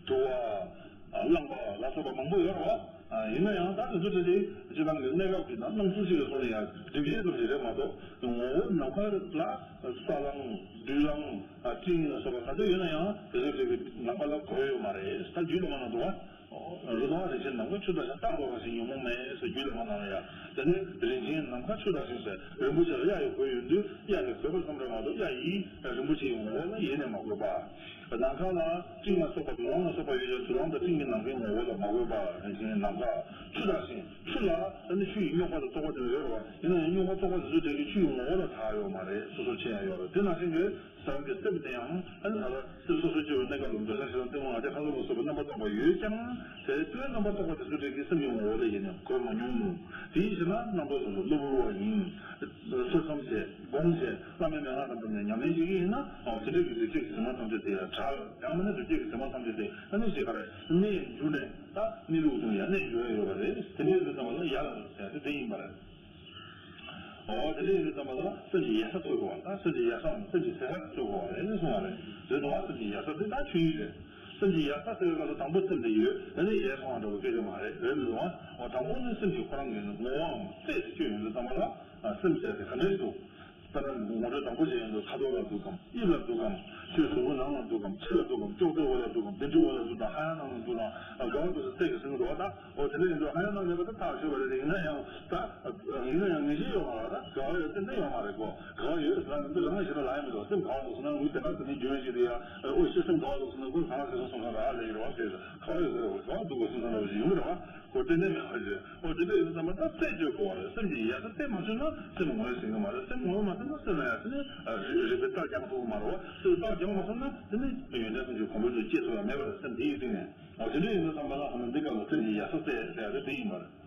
དུ་བ་རླངས་པ་ལ་སོགས་པ་མང་པོ་ཡོད་རེད་བ། ཡིན་ན་ཡང་ད་དེ་ཚོ་དེ་དེ་སྤྱིར་བཏང་གི་གནས་སྐབས་ཀྱི་ད་སྣང་ཚུལ་ཞིག་གི་ཐོག་ནས་ཡང་སྒྲིབ་བྱེད་ཙམ་ཞིག་རེད་མ་གཏོགས་ངོ་བོ་ནམ་མཁའ་ལ་ས་རླངས་སྦྲུལ་རླངས། སྤྲིན་ལ་སོགས་པ་ག་ཚོད་ཡོད་ན་ཡང་དེ་ཚོ་དེ་གི་ནམ་མཁའ་ལ་གོས་ཡོད་མ་རེད། ད་རྒྱུད་ལ་མ་ནང་འདུག་བ། རི་དྭགས་རིན་ཆེན་ནམ་མཁའ་ཆུ་འདྲ་ཞིང་རྟག་ཏུ་རང་བཞིན་ཉོན་མོངས་མེད་ཟེར་རྒྱུད་ལ་མ་ནང་ལ་ཡང་ དེ་ནས་རིན་ཆེན་ནམ་མཁའ་ཆུ་དང་བཞིན་ཟེར། རིན་པོ་ཆེ་ལ་གཡའ་ཡིས་གོས་ཡོད་དུས་གཡའ་ཡིས་གོས་པ་ཙམ་རེད་མ་གཏོགས། གཡའ་ཡིས་རིན་པོ་ཆེའི་ངོ་བོ་ལ་ཡེ་ནས་མ་གོས་པ། ནམ་མཁའ་ལ་སྤྲིན་ལ་སོགས་པ་དུག་རླངས་ལ་སོགས་པ་ཡོད་ཀྱང་། དུག་རླངས་དང་སྤྲིན་གྱི་ནམ་མཁའི་ངོ་བོ་ལ་མ་གོས་པ། རིན་ཆེན་ནམ་མཁའ་ཆུ་དང་བཞིན། ཆུ་ལ་ཨ་ནི་ཆུ་ཡི་རྙོག་པ་དང་རྟོག་པ་དེ་ཡོད་རེད་བ། ཡིན་ན་ཡང་རྙོག་པ་རྟོག་པ་དེ་ཚོ་དེ་གི་ཆུ་ཡི་ངོ་བོ་ལ་ད་ཡོད་མ་རེད། སོ་སོར་ཕྱེ་ཡང་ཡོད་རེད། དེ་ནང་བཞིན་གྱི་བྱང་གི་སེམས་དེ་ཡང་ཨ་ནི་ད་ལྟ་སེམས་སོ་སོ་སྐྱེ་བོའི་གནས་སྐབས་ལ་འདོད་ཆགས་ཞེ་སྡང་གཏི་མུག་ང་རྒྱལ་ཕྲག་དོག་ལ་སོགས་པའི་རྣམ་པར་རྟོག་པ་ཡོད་ཀྱང་། དེ་ལྟའི་རྣམ་པར་རྟོག་པ་དེ་ཚོ་དེ་གི་སེམས་ཀྱི་ངོ་བོ་ལ་ཡེ་ནས་གོས་མ་མྱོང་། དེའི་ཕྱིར་ན་རྣམ་རྟོག་དེ་ཚོ་གློ་བུར་བ་ཡིན། ཐོས་བསམ་བྱས་སྒོམ་བྱས་བླ་མའི་མན་ངག་དང་བསྡོམས་ནས་ཉམས་ལེན་བྱེད་ཀྱི་ཡིན་ན། ཨོ་དེ་འདྲ་ཡོད་དུས་སྐྱེ་གི་བྱེ་མ་ཐམས་ཅད་དེ་ཡང་བྲལ། ཡང་མིན་ན་དེ་སྐྱེ་གི་བྱེ་མ་ཐམས་ཅད་དེ་ཨ་ནི་ཞིག་ག་རེ་གནས་འགྱུར་ནས་ད་གནས་ལུགས་དང་ཡང་གནས་འགྱུར་ཡ་ཡོད་པ་རེད། དེ་འདྲ་ཡིན་དུས་ཙམ་པ་ལ་ཡ་ལ་ཟེར་ཡ་དེ་དེ་ཡིན་པ་རེད། ཨོ་དེ་འདྲ་ཡིན་དུས་ཙམ་པ་ལ་སེམས་ཀྱི་ཡ་ས་ཚོལ་དགོས་པ་དང་། སེམས་ཀྱི་ཡ་ས་དང་སེམས་ཀྱི་ཟད་ས་ཚོལ་དགོས་པ་རེད་གསུངས་པ་རེད། རེད་དོ། སེམས་ཀྱི་ཡ་ས་དེ་ད་ཆོས་ཉིད་རེད། སེམས་ཀྱི་ཡ་ས་ཟེར་བའི་སྐབས་སུ་དང་པོ་སེམས་དེ་ཡོད། ཨ་ནི་ཡས་སོང་བ་འདྲ་བོ་སྐད་ཆ་མ་རེད། རེད་མི་འདུག་ཨ། འོ་དང་པོ་ནི་སེམས་ཀྱི་ཁོ་རང་གི་ངོ་བོའམ་རྩལ་དེ་ཆོས་ཡིན་དུས་ཙམ་པ་ལ་སེམས་ཟེར་དེ་ག་འདྲ་ཞིག་འདུག་དཔེར་ན་ངོ་སྤྲོད་དང་པོ་བྱེད་ཡོང་དུས་ཁ་དོག་ལ་འདུག་གམ། དབྱིབས་ལ་འདུག་གམ། ཆོས་གཟུགས་པོ་ནང་ལ་འདུག་གམ། ཕྱི་ལ་འདུག་གམ། ཅོག་ཙེ་འོག་ལ་འདུག་གམ། གདན་ཁྲི་འོག་ལ་འདུག་དང་། ཧ་ཡང་ནང་ལ་འདུག་དང་། ག་བ་འདུག་ཟེར་རྩལ་གྱིས་ཟིན་གྱི་འདུག་བ་ད། འོ་དེ་འདྲ་ཡིན་དུས་ཧ་ཡང་ནང་མེད་པ་ད་ཐག་ཆོད་པ་རེད། ཡིན་ན་ཡང་ད། ཡིན་ན་ཡང་ངེས་ཤེས་ཡོད་མ་རེད། ད་ག་བ་ཡོད་ཏན་ཏན་ཡོད་མ་རེད་གོ། ག་བ་ཡོད་ཟེར་ན་འདི་རང་ཞིག་ལ་ལ་ཡང་མི་འདུག་སེམས་ག་བ་འདུག་ཟེར་ན་ངུས་དེ་ག་ཟེར་ནས་འཇོན་ཞིག་རེད་ཡ། ཨོ་ཤི་སེམས་ག་བ་འདུག་ཟེར་ན་ཁོས་གང་ཟེར་སོང་ཟེར་ར་ལས་ཡོད་རེད་བ། ཟེར་ག་བ་ཡོད་ཟེར་རེད། ག་བ་འདུག་གོ་སེམས་ཟེར་ན་ཡོང་གི་རེད་བ། འོ་དེ་འདྲ་མེད་པ་ཞིག་འོ་དེ་འདྲ་ཡིན་ཙམ་པ་ད་རྩད་གཅོད་དགོས་པ་རེད། སེམས་ཀྱི་ཡ་ས་རྩད་མ་གཅོད་ན་སེམས་ངོས་ཟིན་གྱི་མ་རེད། སེམས་ངོས་མ་ཟིན་ན་སེམས་ལ་ཡ་དེ་ནི་རིག་པའི་རྟགས་རྒྱག་ཐུབ་ཀྱི་མ་རེད་བ། སེམས་རྟགས་རྒྱག་མ་ཐུབ་ན་དེ་ནི་ཡོན་ཏན་ཐམས་ཅད་གོང་འཕེལ་དུ་སྐྱེ་ཐུབ་ཡ་མེད་པ་རེད། སེམས་དེ་ཡི་སྟེང་ནས། འོ་དེ་འདྲ་ཡིན་དུས་ཙམ་པ་ལ་ཨ་ནི་འདི་སྐབས་ལ་སེམས་ཀྱི་ཡ་ས་རྩད་ཟེར་ཡ་དེ་དེ་ཡིན་པ་རེད།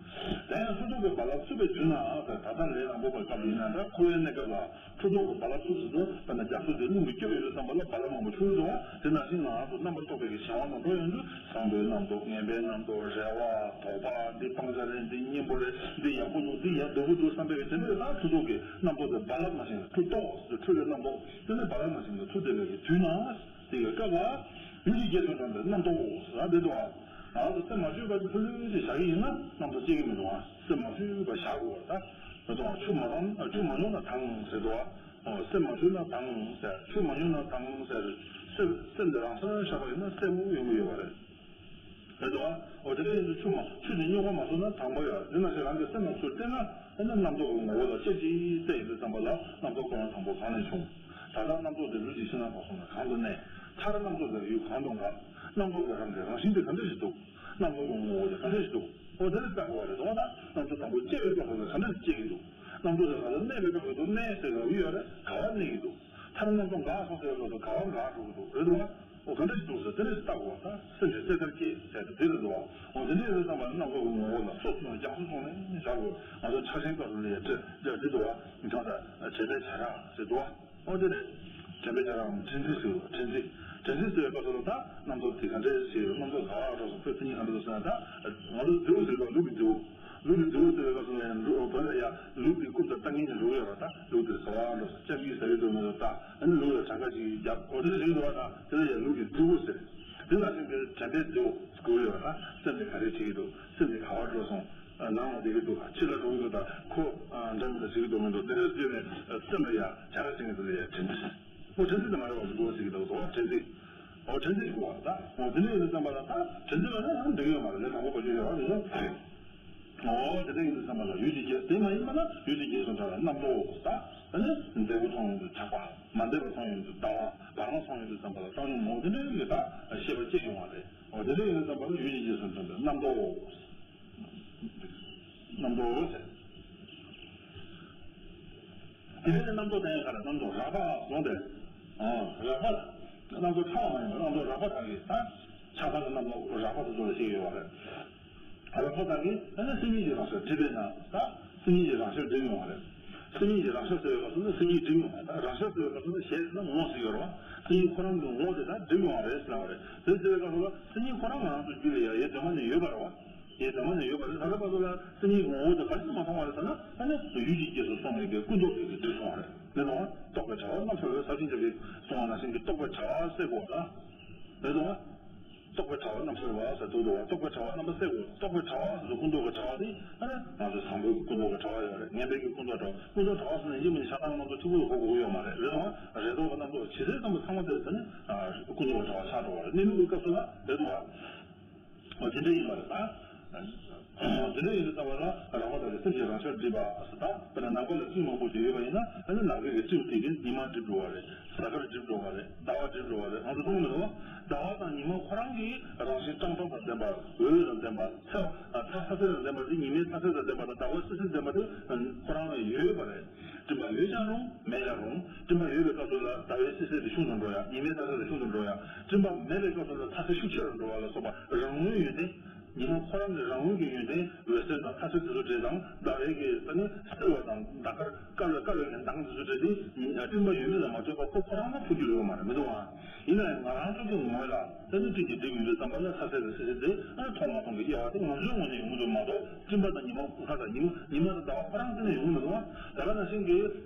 དེ་ཡང་མཐུ་སྟོབས་ཀྱི་རྦ་རླབས་འཚུབ་པའི་དུས་ན་ཟེར། ད་ལྟ་ལས་དང་པོ་པའི་སྐབས་ཡིན་ན་ད་འཁོར་བའི་གནས་སྐབས་ལ་མཐུ་སྟོབས་ཀྱི་རྦ་རླབས་འཚུབ་ཟེར་དུས་དཔེར་ན་རྒྱ་མཚོ་དེ་རླུང་གིས་སྐྱོབ་ཡོང་དུས་ཙམ་པ་ལ་རྦ་རླབས་མང་པོ་འཕྱུར་འགྲོ་བ། དེ་ནང་བཞིན་ང་རང་ཚོ་རྣམ་པར་རྟོག་པའི་གི་བྱ་བ་ནང་འགྲོ་ཡོང་དུས་བཟང་པོའི་རྣམ་རྟོག་ངན་པའི་རྣམ་རྟོག་རེ་བ་དོགས་པ། འདི་སྤང་བྱ་རེད། འདི་གཉེན་པོ་རེད། འདི་ཡག་པོ་འདུག་འདི་ཡག་སྡུག་པོ་འདུག་བསམ་པའི་གི་དེ་འདྲ་ད་མཐུ་སྟོབས་ཀྱི་རྣམ་རྟོག་དེ་རྦ་རླབས་ནང་བཞིན་དུ་འཕྱུར་ཏོག་ཙམ་འཕྱུར་བའི་རྣམ་རྟོག་དེ་ནི་རྦ་རླབས་ནང་བཞིན་དུ་འཕྱུར་བསྡད་པའི་གི་དུས་ན། དེ་གི་སྐབས་ལ་ཡུལ་གྱི་རྗེས་སུ་འབྲངས་པའི་རྣམ་རྟོག་ཟེར་བ་འདི་འདུག་བ། ང་ཚོ་སེམས་མ་བཅོས་པ་ཅིག་ལྷོད་ལྷོད་ཅིག་བཞག་གི་ཡིན་ན་རྣམ་རྟོག་སྐྱེ་གི་མི་འདུག་བ། སེམས་མ་བཅོས་པ་བཞག་དགོས་པ་རེད་ད། ད་དུང་ཆུ་མ་རང་ཆུ་མ་ཉུང་ན་དྭངས་ཟེར་འདུག་བ། སེམས་མ་བཅོས་ན་དྭངས་ཟེར། ཆུ་མ་ཉུང་ན་དྭངས་ཟེར། སེམས་སེམས་འདི་རང་སར་བཞག་པ་ཡིན་ན་གསལ་པོ་ཡོང་གི་ཡོད་པ་རེད། རེད་དོ། འོ་དེ་འདྲ་ཡིན་དུས་ཆུ་མ་ཆུ་དེ་རྙོག་པ་མ་བཟོ་ན་དྭངས་པོ་ཡོད། དེ་ནང་བཞིན་རང་གི་སེམས་ལ་ཚུར་བལྟས་ན། ཨ་ནི་རྣམ་རྟོག་གི་ངོ་བོ་ལ་དཔྱད་ཅིག་བལྟས་ཡོང་དུས་ཙམ་པ་ལ་རྣམ་རྟོག་ཁོ་རང་དང་པོ་གང་ནས་བྱུང་། ད་ལྟ་རྣམ་རྟོག་དེ་ལུས་ཀྱི་ཕྱི་ནང་གང་སོང་ན་གང་དུ་གནས། མཐར་རྣམ་རྟོག་དེ་ཡུལ་གང་དུ་འགག། རྣམ་རྟོག་དེ་རང་གི་རང་བཞིན་དེ་ག་འདྲ་ཞིག་འདུག། རྣམ་རྟོག་གི་ངོ་བོ་དེ་ག་འདྲ་ཞིག་འདུག། འོ་དེ་ལ་བལྟ་དགོས་པ་རེད་དོ། ད་རྣམ་རྟོག་དང་པོ་སྐྱེ་བའི་སྐབས་སུ་ག་འདྲ་ཞིག་སྐྱེ་གི་འདུག། རྣམ་རྟོག་དེ་ག་ལ་གནས་པའི་སྐབས་སུ་གནས་ཟེར་བའི་ཡུལ་ཡོད་རེད། ག་བ་གནས་ཀྱི་འདུག། མཐར་རྣམ་རྟོག་འགག་སོང་ཟེར་བའི་སྐབས་སུ་ག་བ་འགག་འགྲོ་གི་འདུག། རེད་དོ། འོ་ག་འདྲ་ཞིག་འདུག་ཟེར་དེ་འདྲ་ཞིག་བལྟ་དགོས་པ་དང་། སེམས་ཀྱི་རྩེ་ལྟར་སྐྱེ་ཟེར་དེ་རེད་དོ། འོ་དེ་འདྲ་ཡིན་དུས་ཙམ་པ་ནི་རྣམ་རྟོག་གི་ངོ་བོ་ལ་སོ་སོ་ནས་རྒྱ་མཚོ་བཟུང་ནས་བཞག་དགོས། ང་ཚོ་ཕྲ་ཞིང་སྐབས་སུ་ལས་ཡ་འདྲ་འདྲ་འདི་དོ། ཐང་ད་དྲན་པའི་བྱ་ར་ཟེར་དོ། འོ་དེ་རེད། དྲན་པའི་བྱ་ར་འམ་ཕྲན་ཚེགས་ཟེར་བ། ཕྲན་ཚེགས། ཕྲན་ཚེགས་ཟེར་བའི་སྐབས་སུ་ལ་ད་རྣམ་རྟོག་དེ་ག་འདྲ་ཞིག་ཡོད། རྣམ་རྟོག་ག་བ་འགྲོ་སོང་། ཁོའི་མཚན་ཉིད་ག་འདྲ་འདུག་ཟེར་ན། ད་ང་ཚོ་མཛེའུ་ཟེར་བ་ལུག་གི་མཛེའུ། ལུག་གི་མཛེའུ་ཟེར་བའི་སྐབས་སུ་ལ་ཡང་ལུག་བོད་ལ་ཡ་ལུག་དེ་རྐུབ་དང་ལྟ་ངན་གྱི་ལུག་ཡོད་ར། ད་ལུག་དེ་ཟ་བ་འགྲོ་སོང་། སྐྱབས་ཀྱི་ཟ་ཡི་འདུག་མི་འདུག། ད་ཨ་ནི་ལུག་ལ་གྲངས་ཀ་ཅིག་རྒྱབ། འོ་དེ་འདྲ་ཞིག་འདུག་བ། ད་དེ་ལ་ཡ་ལུག་གི་མཛེའུ་ཟེར། དེ་ལ་ཞིག་གི་དྲན་པའི་མཛེའུ་སྒུག་ཡོད་ར། ད་སེམས་དེ་ག་རེ་བྱེད་ཀྱི་འདུག། སེམས་དེ་ག་བ་འགྲོ་སོང་། ནང་ལ་བསྡད་ཀྱི་འདུག་ག། ཕྱི་ལ་འགྲོ་གི་འདུག། ད་ཁོ་འདྲ་མི་འདྲ་བྱེད་ཀྱི་འདུག་མི་འདུག། དེ་འདྲ་བརྗོད་ནས་སེམས་ལ་ཡ་བྱ་ར་བྱེད་ཀྱི་འདུག་ལ་ཡ་དྲན་ཚེ། ཨོ་དྲན་ཚེ་དེ་མ་རེད་བ། འགྲོ་ཟེར་གྱི་འདུག་དོ། དྲན་ཚེ། ཨོ་དྲན་ཚེ་དགོས་བ་ད། ཨོ་དེ་འདྲ་ཡིན་དུས་ཙམ་པ་ལ་ད་དྲན་ཚེ་ལ་ནི་འགྲིག་ཡོད་མ་རེད། ལས་དང་པོ་བ་ཅིག་ཡོད་རེད་བ། ཨོ་དེ་འདྲ་ཡིན་དུས་ཙམ་པ་ལ་ཡུལ་གྱི་རྗེས་དེ་མ་ཡིན་པ་ན་ཡུལ་གྱི་རྗེས་སུ་འབྲངས་པའི་རྣམ་རྟོག་ད། ཨ་ནི་བདེ་བ་མཐོང་ཡོང་དུས་ཆགས་པ། མ་བདེ་བ་མཐོང་ཡོང་དུས་སྡང་བ། བར་མ་མཐོང་ཡོང་དུས་ཙམ་པ་ལ་བཏང་སྙོམས། ཨོ་དེ་འདྲ་ཡིན་དུས་ད་ཤེས་པ་སྐྱེ་ཡོང་བ་རེད། ཨོ་དེ་འདྲ་ཡིན་དུས་ཙམ་པ་ལ་ཡུལ་གྱི་རྗེས་སུ་འབྲངས་པའི་རྣམ་རྟོག། རྣམ་རྟོག་ཟེར། དེ་ནས་རྣམ་རྟོག་དེ་ཡང་ག་རེ། རྣམ་རྟོག་རགས་པ་ལ་སོང་སྟེ། ཨ་རགས་པ་ལ། རྣམ་རྟོག་ཕྲ་བ་མ་ཡིན་པར་རྣམ་རྟོག་རགས་པ་དག་གིས་ད། ཆགས་སྡང་གི་རྣམ་རྟོག་རགས་པ་དེ་ཚོ་ལ་བཤད་ཀྱི་ཡོད་པ་རེད། རགས་པ་དག་གིས་ཨ་ནི་སེམས་ཉིད་ཀྱི་རང་ཤར་སྒྲིབ་པས་ན་ད། སེམས་ཉིད་ཀྱི་རང་ཤར་སྒྲིབ་ཡོང་བ་རེད། སེམས་ཉིད་ཀྱི་རང་ཤར་ཟེར་བའི་སྐབས་སུ་ནི་སེམས་ཉིད་སྒྲིབ་ཡོང་བ་རེད། རང་ཤར་ཟེར་བའི་སྐབས་སུ་ནི་ཞེ་ན་ངོ་ཟེར་གྱི་ཡོད་རེད་བ། སེམས་ཉིད་ཁོ་རང་གི་ངོ་དེ་ད་སྒྲིབ་ཡོང་བ་རེད་ཟེར་བ་རེད། དེ་ཟེར་བའི་སྐབས་སུ་ལ་སེམས་ཉིད་ཁོ་རང་ང་རང་ཚོ་རྒྱུད་ལ་ཡ་ཡེ་གདོད་མ་ནས་ཡོད་པ་རེད་བ། ཡེ་གདོད་མ་ནས་ཡོད་པ་རེད། ད་ལྟ་བར་དུ་ལ་སེམས་ཉིད་ངོ་བོ་དེ་ག་རེ་མ་མཐོང་བ་རེད་ཟེར་ན། ཨ་ནི་ཡུལ་གྱི་རྗེས་སུ་སོང་བའི་གི་ཀུན་རྟོག་དེ་གིས་སྒྲིབ་སོང་བ་རེད། རེད་དོ། རྟོག་པའི་དྲ་བ་རྣམ་གསལ་བས། ཟབ་ཅིང་རྒྱས་པའི་གསུང་བ་ནང་བཞིན་གྱི་རྟོག་པའི་དྲ་བ་སེལ་དགོས་པ་དང་། རེད་དོ། རྟོག་པའི་དྲ་བ་རྣམ་གསལ་བ་ཟེར་འདུག་དོ། རྟོག་པའི་དྲ་བ་རྣམ་པ་སེལ་དགོས། རྟོག་པའི་དྲ་བ་ཟེར་ཀུན་རྟོག་གི་དྲ་བ་དེ་ཨ་ནི་ང་ཚོའི་བཟང་པོའི་ཀུན་རྟོག་གི་དྲ་བ་ཡོད་རེད། ངན་པའི་གི་ཀུན་རྟོག་དྲ་བ། ཀུན་རྟོག་དྲ་བ་ཟེར་ན་ཡིད་མི་བདེ་ཆགས་སྡང་རྣམ་རྟོག་ཕྲུ་གུ་གོ་དགོས་ཀྱི་ཡོད་མ་རེད། རེད་དོ། རེ་དོགས་པ་རྣམ་རྟོག་ཇི་སྲིད་ཙམ་པ་ཚང་མ་དེ་ཚོ་ནི་ཀུན་རྟོག་གི་དྲ་བ་ཆགས་འགྲོ་བ་རེད། གནས་ལུགས་ཀྱི་སྐབས་སུ་ལ་རེད་དོ། འོ་དེ་འདྲ་ཡིན་པ་རེད་ད། དེ་འདྲ་ཡིན་དུས་ཙམ་པ་ལ་རང་དབང་དང་སེམས་ཀྱི་རང་ཤར་སྒྲིབ་པ་ཟེར། ད་དཔེར་ན་ནམ་མཁའ་ལ་རྩིབས་མང་པོ་ཞིག་ཡོད་པ་ཡིན་ན། ཨ་ནི་ནམ་མཁའི་གི་རྩིབས་དེ་གིས་ཉི་མ་སྒྲིབ་འགྲོ་བ་རེད། གཟའ་སྐར་སྒྲིབ་འགྲོ་བ་རེད། ཟླ་བ་སྒྲིབ་འགྲོ་བ་རེད། ང་ཚོ་མཐོང་མི་འདུག་ཟླ་བ་དང་ཉི་མ་ཁོ་རང་གི་རང་བཞིན་ཀྲང་ཀྲང་དང་ལྡན་པ། འོད་དང་ལྡན་པ། ཚ་ཚ་ཚ་ཚ་དང་ལྡན་པ་དེ། ཉི་མའི་ཚ་ཚ་དང་ལྡན་པ་དང་ཟླ་བ་སིལ་སིལ་ལྡན་པ་དེ་ཁོ་རང་ལ་ཡོད་པ་རེད། སྤྲིན་པ་ཡོད་ཀྱང་རུང་མེད་ཀྱང་རུང་། སྤྲིན་པ་ཡོད་པའི་སྐབས་སུ་ལ་ཟླ་བའི་སིལ་སིལ་དེ་ཤུགས་ཙམ་འགྲོ་ཡ། ཉི་མའི་ཚ་ཚ་དེ་ཤུགས་ཙམ་འགྲོ་ཡ། སྤྲིན་པ་མེད་པའི་སྐབས་སུ་ལ་ཚ་ཚ་ཤུགས་ཆེ་རུ་འགྲོ་བ་ལ་སོགས་པ་རང་ངོས་ཡོན་ཏན། ཉི་མ་ཁོ་རང་གི་རང་ངོས་ཀྱི་ཡོན་ཏན་འོད་ཟེར་དང་ཚ་ཚ་དེ་ཚོ་འདྲེས་དང་། ཟླ་བའི་གི་ད་ནི་སིལ་བ་དང་ཟླ་སྐར་དཀར་བའི་དཀར་བའི་གི་མདངས་དེ་ཚོ་འདྲེས་ཏེ། སྤྲིན་པ་ཡོད་མེད་ལ་མ་ལྟོས་པར་ཁོ་ཁོ་རང་ལ་འཕོ་འགྱུར་ཡོད་མ་རེད། མི་འདུག་ཨ། ཡིན་ན་ཡང་ང་རང་ཚོ་གི་ངོས་ལ་ད་ནི་སྤྲིན་གྱིས་སྒྲིབ་ཡོད་དུས་ཙམ་པ་ལ་ཚ་ཚ་དང་སིལ་སིལ་དེ་ཨ་མཐོང་མ་མཐོང་གི་དབྱེ་བ་དེ་ང་ཚོའི་ངོས་ནས་ཡོང་གི་འདུག་མ་གཏོགས། སྤྲིན་པ་དང་ཉི་མ་ཁ་དང་ཉི་མ་ཉི་མ་དང་ཟླ་བ་ཁོ་རང་ཚོ་ནས་ཡོང་གི་མི་འདུག་ཨ། ད་ག་ནང་བཞིན་གྱི་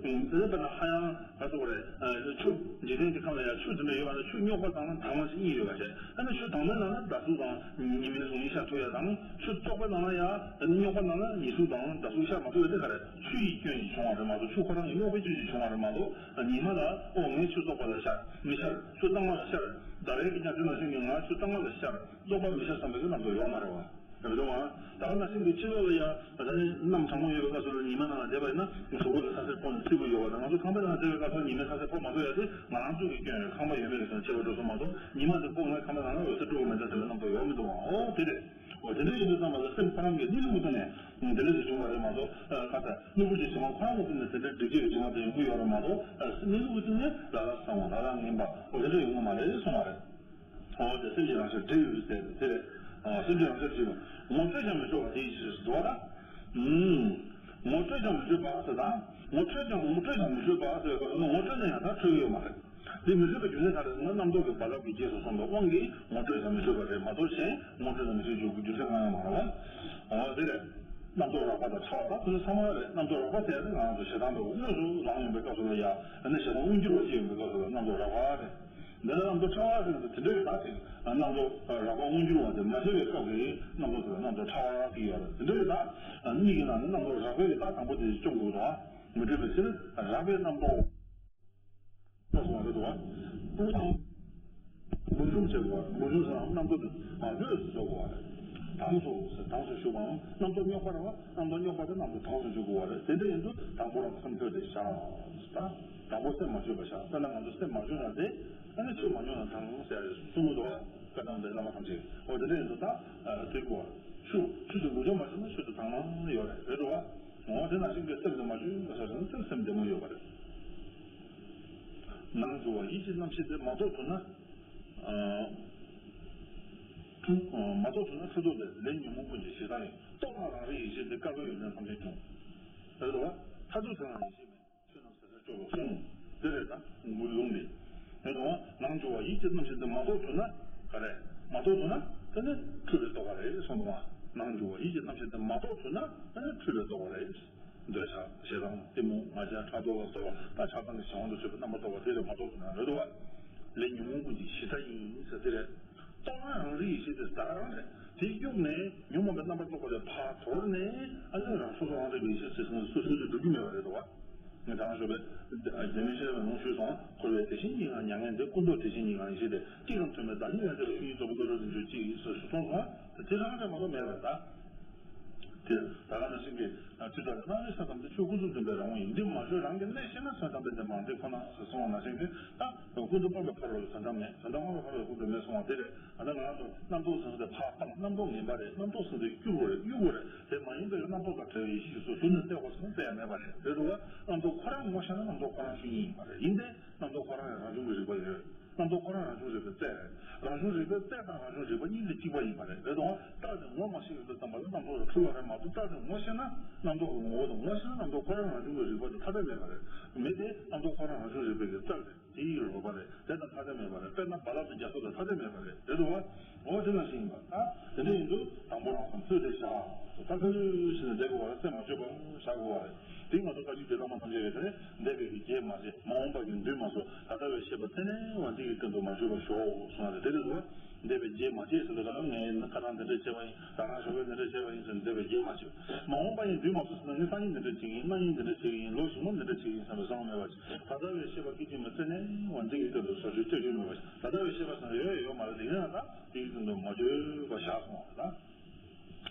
དེ་ལྟར་ན་ཧ་ཡང་ག་ཚོད་རེད། ཆུ་འཇིག་རྟེན་གྱི་ཁམས་ལ་ཡང་ཆུ་དེ་འདྲ་ཡོད་པ་ན། ཆུ་རྙོག་པ་དང་དྭངས་མ་ཞིག་གཉིས་ཡོད་པ་བྱས། ཨ་ནི་ཆུ་དྭངས་མའི་ནང་ན་ཟླ་གཟུགས་དང་ཉི་མའི་གཟུགས་བརྙན་ཤར་ཐུབ་ཡ་དང་། ཆུ་བཙོག་པའི་ནང་ན་ཡང་རྙོག་པ་ནང་ན་ཉི་གཟུགས་དང་ཟླ་གཟུགས་ཤར་མ་ཐུབ་ཡ་དེ་ག་རེ། ཆུ་ཡི་སྐྱོན་གྱིས་བྱུང་བ་རེད་མ་གཏོགས། ཆུ་ཁོ་རང་གི་རྙོག་པའི་སྐྱོན་གྱིས་བྱུང་བ་རེད་མ་གཏོགས། ཉི་མ་ལ་ཨོ་ངས་ཆུ་བཙོག་པ་ལ་ཤར་མི་ཤར། ཆུ་གཙང་མ་ལ་ཤར། ཟླ་བའི་གི་ཉི་མ་དེ་ནང་བཞིན་གྱི་ང་ཆུ་གཙང་མ་ལ་ཤར། བཙོག་པ་མི་ཤར་བསམ་པའི་གི་རྣམ་རྟོག་ཡོད་མ་རེད་བ། རེད་འདུག་ཨ། ད་ག་ནང་བཞིན་གྱི་ཕྱི་ལོགས་ལ་ཡང་ད་ནི་གནམ་གྲང་མོ་ཡོད་པའི་སྐབས་སུ་ལ་ཉི་མ་ནང་ལ་བསྡད་པ་ཡིན་ན། གཟུགས་པོ་ལ་ཚ་སེར་ཕོག་ནས་ཚིག་པ་ཡོད་པ་དང་། ང་ཚོ་ཁང་པའི་ནང་བསྡད་པའི་སྐབས་སུ་ཉི་མའི་ཚ་སེར་ཕོག་མ་ཐུབ་ཡ་དེ་ང་རང་ཚོ་གི་སྐྱོན་རེད། ཁང་པ་ཡོད་མེད་ཀྱི་ཁྱད་པར་འགྲོ་སོང་མ་གཏོགས། ཉི་མ་དེ་ཕོག་ནས་ཁང་པའི་ནང་ལ་འོད་ཟེར་འགྲོ་གི་མེད་ད་ཟེར་བའི་རྣམ་རྟོག་ཡོད་མི་འདུག་ཨ། འོ་དེ་རེད། འོ་དེ་འདྲ་ཡིན་དུས་ཙམ་པ་ལ་སེམས་ཁོ་རང་གི་གནས་ལུགས་ཀྱི་སྟེང་ནས་དེ་འདྲ་ཞིག་བྱུང་བ་རེད་མ་གཏོགས། ཁ་ཚ་དངོས་པོ་ཅིག་བྱུང་བ་ཁོ་རང་གི་སྟེང་ནས་དེ་འདྲ་སྒྲིབ་བྱེད་ཀྱི་བྱུང་བ་དེ་ཡོང་གི་ཡོད་རེད་མ་གཏོགས། གནས་ལུགས་ཀྱི་སྟེང་ནས་ལ་ལ་གསང་བ། ལ་ལ་ངན་པ། འོ་དེ་འདྲ་ཡོང་གི་མ་རེད་གསུངས་པ་རེད། འོ་དེ་སེམས་ཀྱི་རང་ཤར་སྒྲིབ་ཟེར་དེ་རེད། འོ་སེམས་ཀྱི་རང་ཤར་སྒྲིབ། ངོ་སྤྲོད་ཀྱང་མི་སྤྲོད་པ་དེ་ཡི་ཕྱིར་ཟེར་བ་ལ། ངོ་སྤྲོད་ཀྱང་མི་སྤྲོད་པ་ཟེར་དང་། ངོ་སྤྲོད་ཀྱང་ངོ་སྤྲོད་ཀྱང་མི་སྤྲོད་པ་ཟེར་བའི་སྐབས་སུ་ངོ་སྤྲོད་ནས་ཡང་ད་འཕྲོད་ཀྱི་ཡོད་མ་རེད། དེ་མི་སྤྲོད་པའི་རྒྱུ་མཚན་ག་རེ་ཟེར་ན། རྣམ་རྟོག་གི་རྦ་རླབས་ཀྱི་རྗེས་སུ་སོང་བའི་དབང་གིས་ངོ་སྤྲོད་ཀྱང་མི་སྤྲོད་པ་རེད་མ་གཏོགས། གཞན་ངོ་སྤྲོད་ཀྱང་མི་སྤྲོད་རྒྱུ་རྒྱུ་མཚན་གང་ཡང་མ་རེད་བ། འོ་དེ་རེད། རྣམ་རྟོག་རགས་པ་དང་ཕྲ་བ། ད་དེ་ཚོ་ཚང་མ་རེད། རྣམ་རྟོག་རགས་པ་ཟེར་ཡ་དེ་ང་རང་ཚོ་ཞེ་སྡང་འདྲ་བོ་དངོས་སུ་རང་ཡོང་པའི་སྐབས་སུ་ལ་ཡ། ཨ་ནི་ཞེ་སྡང་མངོན་གྱུར་བ་ཞིག་ཡོང་པའི་སྐབས་སུ་ལ་རྣམ་རྟོག་རགས་པ་རེད། འདི་ལ་རྣམ་རྟོག་ཕྲ་བ་ཟེར་ན་དེ་འདྲ་རེད། ད་དེ་རྣམ་རྟོག་རགས་པ་མངོན་གྱུར་བ་དེ་མ་བྱས་པའི་སྐབས་ཀྱི་རྣམ་རྟོག་དེ་ལ་རྣམ་རྟོག་ཕྲ་བ་ཟེར་གྱི་ཡོད་རེད། དེ་འདྲ་རེད། ད་གཉིས་ཀྱི་ནང་ནས་རྣམ་རྟོག་རགས་པའི་གི་ད་དང་པོ་དེ་སྐྱོང་དགོས་དང་། མི་འགྲིག་པའི་ཕྱིར། རགས་པའི་རྣམ་རྟོག་ལ་སོང་བ་རེད་དོ། ཀུན་སློང་འབུར་འཇོམས་བྱེད་དགོས་པ་རེད། འབུར་འཇོམས་ཟེར་ན་རྣམ་རྟོག་དེ་མ་ལྷོད་བཟོ་དགོས་པ་རེད། དྭངས་སུ་ཟེར། དྭངས་སུ་བཞུགས་པའམ། རྣམ་རྟོག་རྙོག་པ་རེད་བ། རྣམ་རྟོག་རྙོག་པ་དེ་རྣམ་རྟོག་དྭངས་སུ་འཇུག་དགོས་པ་རེད། དེ་འདྲ་ཡིན་དུས་དང་པོ་རང་སེམས་ལྷོད་དེ་བཞག་ད། དང་པོ་སེམས་མ་བཅོས་པ་བཞག་དཔེར་ན་ང་ཚོ་སེམས་མ་བཅོས་ན་དེ། ཨ་ནི་ཆུ་མ་རྙོག་ན་དྭངས་ཟེར་གསུང་གི་འདུག་བ། བཀའ་གདམས་པའི་བླ་མ་ཐམས་ཅད་ཀྱིས། འོ་དེ་འདྲ་ཡིན་དུས་ད་དེ་དགོས་པ་རེད། ཆུ་ཆུ་དེ་ལུགས་སྦྱོང་མ་བྱས་ན་ཆུ་དེ་དྭངས་སྣང་ཡོད་རེད། རེད་འདུག་བ། འོ་དེ་ནང་བཞིན་གྱི་སེམས་དེ་མ་བཅོས་ན་ཟེར་ན་སེམས་སེམས་བདེ་མོ་ཡོད་པ་རེད། ནང་འགྱུ་བ་ཡིད་ཀྱི་རྣམ་ཤེས་དེ་མ་རྟོགས་ཐུབ་ན། ཨ། མ་རྟོགས་ཐུབ་ན་མཐར་ཐུག་ལས་ལས་ཉོན་མོངས་ཀུན་གྱི་གཞི་རྩ་ཡིན། རྟོགས་དང་རང་རིག་ཡེ་ཤེས་དེ་དཀར་པོའི་ཡོན་ཏན་ཐམས་ཅད་འབྱུང་། རེད་དོ། མཐར་ཐུག་ཚེ་རིང་ཡེ་ཤེས་མེད། ཆོས་རྣམས་ཟད་ཟད་སྐྱོ་བའི་གསུང་། འདི་རེད་ད་ལུང་དེ། རེད་དོ། ནང་འགྱུ་བ་ཡིད་ཀྱི་རྣམ་ཤེས་དེ་མ་རྟོགས་ཐུབ་ན་ག་རེ། མ་རྟོགས་ཐུབ་ན་དེ་ནི་འཁྲུལ་པའི་རྟོག་པ་རེད་གསུངས་འདུག་བ། ནང་འགྱུ་བ་ཡིད་ཀྱི་རྣམ་ཤེས་དེ་མ་རྟོགས་ཐུབ་ན་དེ་ནི་འཁྲུལ་པའི་རྟོག་པ་རེད། འདོད་ཆགས་ཞེ་སྡང་གཏི་མུག་ང་རྒྱལ་ཕྲག་དོག་ལ་སོགས་པ། ད་ཆགས་སྡང་གི་བྱ་བ་འདི་ཚུད་པའི་རྣམ་པར་རྟོག་པ་དེ་རེད། མ་རྟོགས་ཐུབ་ན། རེད་དོ། ལས་ཉོན་མོངས་ཀུན་གྱི་གཞི་རྩ་ཡིན་ཟེར་དེ་རེད། རྟོགས་ན་རང་རིག་ཡེ་ཤེས་དེ་ད་རང་རེད། དེ་གཡུགས་ནས་ཉོན་མོངས་པའི་རྣམ་པར་རྟོག་པ་དེ་ཕར་དོར་ནས། ཨ་ནི་རང་སོ་སོ་རང་རིག་པའི་ཡེ་ཤེས་ཟེར་སོང་སོ་སོ་དེ་འགྲུབ་ཀྱི་མེད་པ་རེད་དོ། ངས་ད་རང་ཞོགས་པའི་རྒྱ་མི་ཤེས་པའི་ནང་ཞུས་སོང་། འཁོར་བའི་དེ་བཞིན་ཉིད་ལ་མྱ་ངན་འདས། ཀུན་རྟོག་དེ་བཞིན་ཉིད་ལ་ཡེ་ཤེས་ཏེ། གཅིག་དང་མཐུན་པའི་བདག་ཉིད་ལ་འདས་པའི་ཆོས་ཉིད་རྫོགས་པའི་བློ་གྲོས་ཟིན་གྱུར་ཅིག་ཟེར་ཞུས་སོང་། དེ་རང་རེད་མ་གཏོགས་མེད་པ་རེད་ད། དེ་ད་ག་ནང་བཞིན་གྱི་ཇི་ལྟར་སྣང་བའི་ས་ཙམ་དུ་ཆོས་ཀུན་རྫོབ་བདེན་པའི་རང་དབང་ཡིན། འདི་མ་བྱོས་རང་གི་གནད་ཤེས་ན་དོན་དམ་པའི་བདེན་པའང་འདི་ཁོ་ན་ཟེར་གསུངས་པ་ནང་བཞིན་གྱི། ད་ཀུན་རྫོབ་སྤངས་པའི་ཕ་རོལ་ལ་དོན་དམ་མེད། དོན་དམ་སྤངས་པའི་ཕ་རོལ་ལ་ཀུན་རྫོབ་མེད་གསུངས་པ་དེ་རེད། ད་ལྟ་ང་ཚོ་རྣམ་རྟོག་ཟེར་ས་དེ་ཕར་སྤངས། རྣམ་རྟོག་ཟེར་ས་དེ་གཡུག་དགོས་རེད། གཡུག་དགོས་རེད། དེ་མ་ཡིན་པའི་རྣམ་རྟོག་དང་བྲལ་བའི་ཡེ་ཤེས་སུ་གཟུར་གནས་བཙལ་དགོས་ཟེར་ན་བཙལ་ཡ་མེད་པ་རེད། རེད་འདུག་བ། རྣམ་རྟོག་ཁོ་རང་ངོ་ཤེས་ན་རྣམ་རྟོག་ཁོ་རང་ཆོས་ཉིད་ཡིན་པ་རེད། ཡིན་ཏེ། རྣམ་རྟོག་ཁོ་རང་ཡང་རང་བྱུང་གི་རིག་པ་ཡོད། རྣམ་རྟོག་ཁོ་རང་རང་བྱུང་རིག་པའི་རྩལ་རེད། རང་བྱུང་རིག་པའི་རྩལ་དང་རང་བྱུང་རིག་པ་གཉིས་དེ་གཅིག་པ་ཡིན་པ་རེད། རེད་དོ། རྟགས་དེ་ངོ་མ་ཤེས་ཡོང་དུས་ཙམ་པ་ལ་རྣམ་རྟོག་ལ་འཁྲུལ་བ་རེད་མ་གཏོགས། རྟགས་དེ་ངོ་ཤེས་ན་རྣམ་རྟོག་གི་ངོ་བོ་དང་། ངོ་ཤེས་ན་རྣམ་རྟོག་ཁོ་རང་རང་བྱུང་གི་རིག་པ་དེ་ཐ་དད་མེད་པ་རེད། མེད་དེ། རྣམ་རྟོག་ཁོ་རང་རང་བྱུང་རིག་པའི་གི་རྩལ་རེད། དེ་ཡི་རོལ་པ་རེད། དེ་དང་ཐ་དད་མེད་པ་རེད། དཔེར་ན་རྦ་རླབས་དང་རྒྱ་མཚོ་དང་ཐ་དད་མེད་པ་རེད། རེད་དོ། འོ་དེ་ནང་བཞིན་ཡིན་པ། ད་དེ་འདྲ་ཡིན་དུས་དང་པོ་རང་སེམས་ལྷོད་དེ་བཞག་ད་ལྷོད་ལྷོད་བྱས་ནས་བསྡད་དགོས་པ་རེད། སེམས་མ་བཅོས་པར་བཞག་དགོས་པ་རེད། དེ་ང་ཚོ་བཀའ་བརྒྱུད་རྒྱལ་དམངས་ཐམས་ཅད་ཀྱི་དེ་རེད། འདས་པའི་གི་རྗེས་མ་བྱེད། མ་འོངས་པ་ཡང་འདུས་མ་བཟོ། ད་ལྟ་བའི་ཤེས་པ་རྩད་ནས་བ་འདི་ཡི་སྟེང་དུ་མ་བཅོས་པར་ཞོག་གསུངས་པ་རེད། དེ་རེད་དོ། འདས་པའི་རྗེས་མ་བྱེད་ཟེར་དུས་ད་ལྟ་ངས་ཁ་སང་འདི་འདྲ་བྱས་པ་ཡིན། ད་རང་ཞོགས་པ་འདི་འདྲ་བྱས་པ་ཡིན་ཟེར་ནས་འདས་པའི་རྗེས་མ་བྱེད། མ་འོངས་པ་ཡང་འདུས་མ་བཟོ་ཟེར་ན་ངས་སང་ཉིན་འདི་འདྲ་བྱེད་ཀྱི་ཡིན། གནངས་ཉིན་འདི་འདྲ་བྱེད་ཀྱི་ཡིན། ལོ་གཞུག་མ་འདི་འདྲ་བྱེད་ཀྱི་ཡིན་བསམ་པའི་བསམ་བློ་མེད་པ་ཞིག་ད་ལྟ་བའི་ཤེས་པ་སྐད་ཅིག་མ་རྩད་ནས་བ་འདི་ཡི་སྟེང་དུ་བཟོ་བཅོས་བཅོས་བཅོས་མེད་པ་ཞིག་ད་ལྟ་བའི་ཤེས་པ་ཟེར་ན་ཡོད་ཡོད་མ་རེད། དེ་ཡིན་ན་ད་འདི་ཡི་སྟེང་དུ་མ་བཅོས་པར་བཞག་སོང་བ་རེད་ད།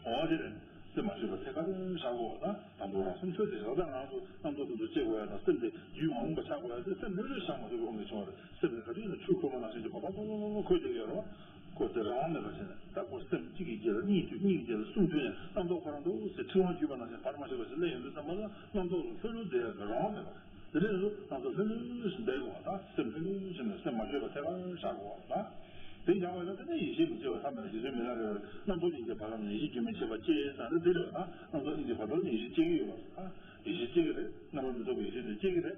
འོ་དེ་རེད། སེམས་མ་བཅོས་པ་ཐད་ཀར་བཞག་དགོས་པ་དང་། དང་པོ་རང་སེམས་ལྷོད་དེ་བཞག་ད། ང་ཚོ་རྣམ་རྟོག་དེ་ཚོ་སྐྱེ་དགོས་ཡ་དང་། སེམས་དེ་རྒྱུད་མ་འོངས་པ་ཆགས་དགོས་ཡ་དེ་སེམས་ལྷོད་ལྷོད་བཞག་མ་ཐུབ་པའི་དབང་གིས་བྱུང་བ་རེད། སེམས་དེ་ག་དུས་ཡིན་ན་ཆུ་ཁོལ་མ་ནང་བཞིན་གྱི་ཕོག་ཕོག་ཕོག་ཕོག་ཕོག་ཁོལ་བསྡད་ཀྱི་ཡོད་རེད་བ། ཁོ་དེ་རང་དབང་མེད་པ་བྱས་ནས། ད་ཁོ་སེམས་གཅིག་གི་རྗེས་ལ་གཉིས་མཐུད། གཉིས་ཀྱི་རྗེས་ལ་གསུམ་མཐུད་ནས། རྣམ་རྟོག་ཁོ་རང་འདུག་སེ་འཁྲི་དབང་བརྒྱུད་པ་ནང་བཞིན་བར་མ་ཆད་པ་ཞིག་སླེབས་ཡོང་དུས་ཙམ་པ་ལ། རྣམ་རྟོག་ལ་ལྷོད་ལྷོད་བསྡད་ཡ་གི་རང་དབང་མེད་པ་རེད། དེ་འདྲ་ཡིན་དུས་རྣམ་རྟོག་ལྷོད་ལྷོད་བསྡད་དགོས་པ་དང་། སེམས་ལྷོད་ལྷོད་བྱས་ནས་སེམས་མ་བཅོས་པ་ཐད་ཀར་བཞག་དགོས་པ་དང་། དེ་བཞག་པ་ཡིན་ན་དེ་ནས་ཡེ་ཤེས་མི་སྐྱེ་བ་ཐབས་མེད་པ་རྗེ་བཙུན་མི་ལ་རས་པ་རྣམ་རྟོག་གཉིས་ཀྱི་བར་ལམ་ནས་ཡེ་ཤེས་རྒྱུན་མི་འཆད་པ་སྐྱེ་ཟེར་ན་དེ་རེད་པ། རྣམ་རྟོག་གཉིས་ཀྱི་བར་ལམ་ནས་ཡེ་ཤེས་སྐྱེ་གི་ཡོད་པ་རེད། ཡེ་ཤེས་སྐྱེ་གི་རེད། རྣམ་པར་མི་རྟོག་པའི་ཡེ་ཤེས་དེ་སྐྱེ་གི་རེད།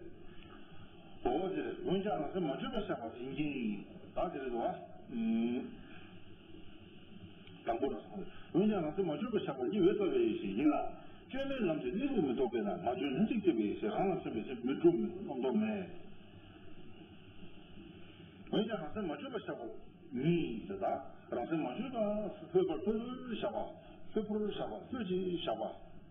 འོ་དེ་རེད། འོན་ཀྱང་རང་སེམས་མ་བཅོས་པར་བཞག་པ་ཡིན་གྱི། ད་དེ་རེད་དོ། ཨ། དང་པོ་རང་སེམས། འོན་ཀྱང་རང་སེམས་མ་བཅོས་པར་བཞག་པ་ཉིད་འོད་གསལ་བའི་ཡེ་ཤེས་ཡིན་ལ། བཅོས་མའི་ལམ་གྱི་གནས་ལུགས་མི་རྟོགས་པས་ན། མ་བཅོས་ལྷན་ཅིག་སྐྱེས་པའི་ཡེ་ཤེས་རང་ལ་སེམས་པའི་ཕྱིར་མི་གྲུབ་མིན་རྣམ་རྟོག་མེད། འོན་ཀྱང་རང་སེམས་མ་བཅོས་པར་བཞག་པ་ཉིད་དེ་དག་རང་སེམས་མ་བཅོས་པར་ལྷོད་པར་ལྷོད་ལྷོད་བཞག་པ། ལྷོད་པོར་བཞག་པ། ལྷོད་ཅིང་བཞག་པ།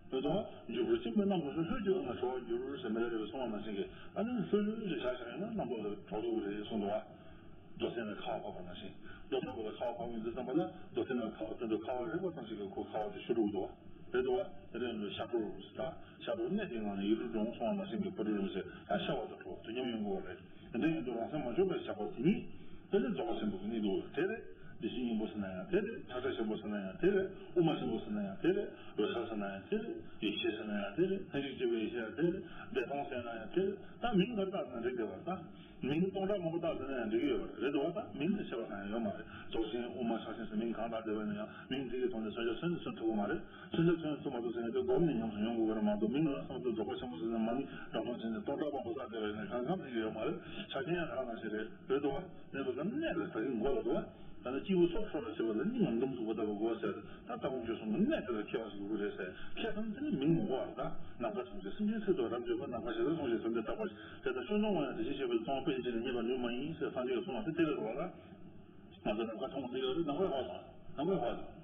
ལྷོད་དོ། འཇུག་པར་བྱེད་པའི་རྣམ་རྟོག་ལྷོད་ཀྱི་དབུས་ན་གྲོལ་བར་འགྱུར་ཟེར་མི་ལ་རས་པས་གསུངས་པ་ནང་བཞིན་གྱི། ཨ་ནི་ལྷོད་ལྷོད་ཅིག་བཞག་བཞག་ཡིན་ན་རྣམ་རྟོག་དེ་གྲོལ་འགྲོ་གི་རེད་གསུངས་འདུག་བ། རྡོ་སེང་ལ་ཁ་བ་བབས་པ་ནང་བཞིན། རྡོ་སེང་ལ་ཁ་བ་བབས་ཡོང་དུས་ཙམ་པ་ལ། རྡོ་སེང་ལ་ཁ་བ་དེ་ཚོ་ཁ་བ་རེག་པ་ཙམ་ཞིག་གིས་ཁོ་ཁ་བ་དེ་ཆུ་འགྲོ་གི་འདུག་བ། རེད་དོ། དེ་རིང་ལ་ཤ་གྲོགས་ཟེར། ད་ཤ་གྲོགས་གནས་དེའི་ངང་ནས་ཡིད་དུ་འོང་གསུངས་པ་ནང་བཞིན་གྱི་བར་དུ་རིམ་ཟེར། ད་ཤ་བ་དང་གྲོགས་དུས་མཉམ་ཡོང་དགོས་པ་རེད། དེ་འདྲ་ཡིན་དུས་རང་སེམས་མ་བཅོས་པར་བཞག་པ་དེ་ཉིད། དེ་ནི་རྫོགས་པ་ཆེན་པོ་གི་གནས་ལུགས་དེ་རེད། བདེ་གཤེགས་སྙིང་པོ་ཟེར་ན་ཡང་དེ་རེད། ཁྲག་ཁྲིག་ཆེན་པོ་ཟེར་ན་ཡང་དེ་རེད། དབུ་མ་ཆེན་པོ་ཟེར་ན་ཡང་དེ་རེད། འོད་གསལ་ཟེར་ན་ཡང་དེ་རེད། ཡེ་ཤེས་ཟེར་ན་ཡང་དེ་རེད། ལྷན་ཅིག་སྐྱེས་པའི་ཡེ་ཤེས་ཡང་དེ་རེད། བདེ་སྟོང་ཟེར་ན་ཡང་དེ་རེད། ད་མིང་ག་རེ་བཏགས་ན་འགྲིག་གི་བ། ད་མིང་སྟོང་ཕྲག་མང་པོ་བཏགས་ཟེར་ན་ཡང་འགྲིག་གི་ཡོད་པ་རེད་དོ། ད་མིང་ལ་ཁྱད་པར་གང་ཡང་ཡོད་མ་རེད། རྫོགས་ཆེན་དབུ་མ་ཕྱག་ཆེན་ཟེར་མིང་གང་བཏགས་བསྡད་པ་ཡིན་ན་ཡང་། མིང་དེ་གི་ཐོག་ནས་མཚོན་ཆ་མཚོན་ནས་མཚོན་ཐུབ་ཀྱི་མ་རེད། མཚོན་ཆ་མཚོན་ནས་མཚོན་མ་ཐུབ་ཟེར་མཁན་དེ་སྒོམ་ནས་ཉམས་སུ་མྱོང་དགོས་ཀྱི་རེད་མ་གཏོགས། མིང་ལ་བསམ་ཚུལ་རྫོགས་པ་ཆེན་པོ་ཟེར་ནས་མ་ཎི་འགྲམ་གྲོང་བྱས་ནས་སྟོང་ཕྲག་མང་པོ་བཏགས་བསྡད་པ་ཡིན་ན་གང་གང་ཐེག་གི་ཡོད་མ་རེད། ཕྱག་ཆེན་ཡང་དེ་ག་ནང་བཞིན་རེད། རེད་དོ། གནས་པ་ག་གནས་ལ་ད་གིན་མགོ་ལ་དོ། ད་ནི་སྐྱེས་བུ་སྲོག་འཕྲོག་པར་བྱེད་པ་ལ་སྙིང་ལ་འདུམ་ཐུབ་པ་ལྟ་བུ་དགོས་ཟེར། ད་ལྟ་བུ་འགྱོད་སོང་ན་གནས་དེ་ལ་ཁྱད་པར་ཞིག་དགོས་ཀྱི་རེད་ཟེར། ཁྱད་པར་འདི་ནི་མིང་མི་དགོས་པར། ད་ནམ་མཁའ་དྲངས་ཏེ་སེམས་ཅན་སྲིད་མཐར་རབ་འབྱོར་པ། ནམ་མཁའ་ཞེ་སར་སོང་ཞིང་སེམས་ཅན་རྟག་པར། དེ་ལྟར་སྤྱོད་ལམ་དབང་ཡང་དེ་བཞིན་གཤེགས་པའི། གསང་བ་དཔེ་ཆ་ཅན་ནི་རྙེད་པར་ནུས་མ་ཡིན་ཟེར་སངས་རྒྱས་ཀྱིས་གསུངས་པ་དེ་དེ་རེད་དོ། ད་ང་ཚོ་ནམ་མཁའ་མཐོང་གི་ཡོད་རེད། ནམ་མཁའ་ཧ་གོ་སོང་། ནམ་མཁའ་ཧ་གོ་སོང་།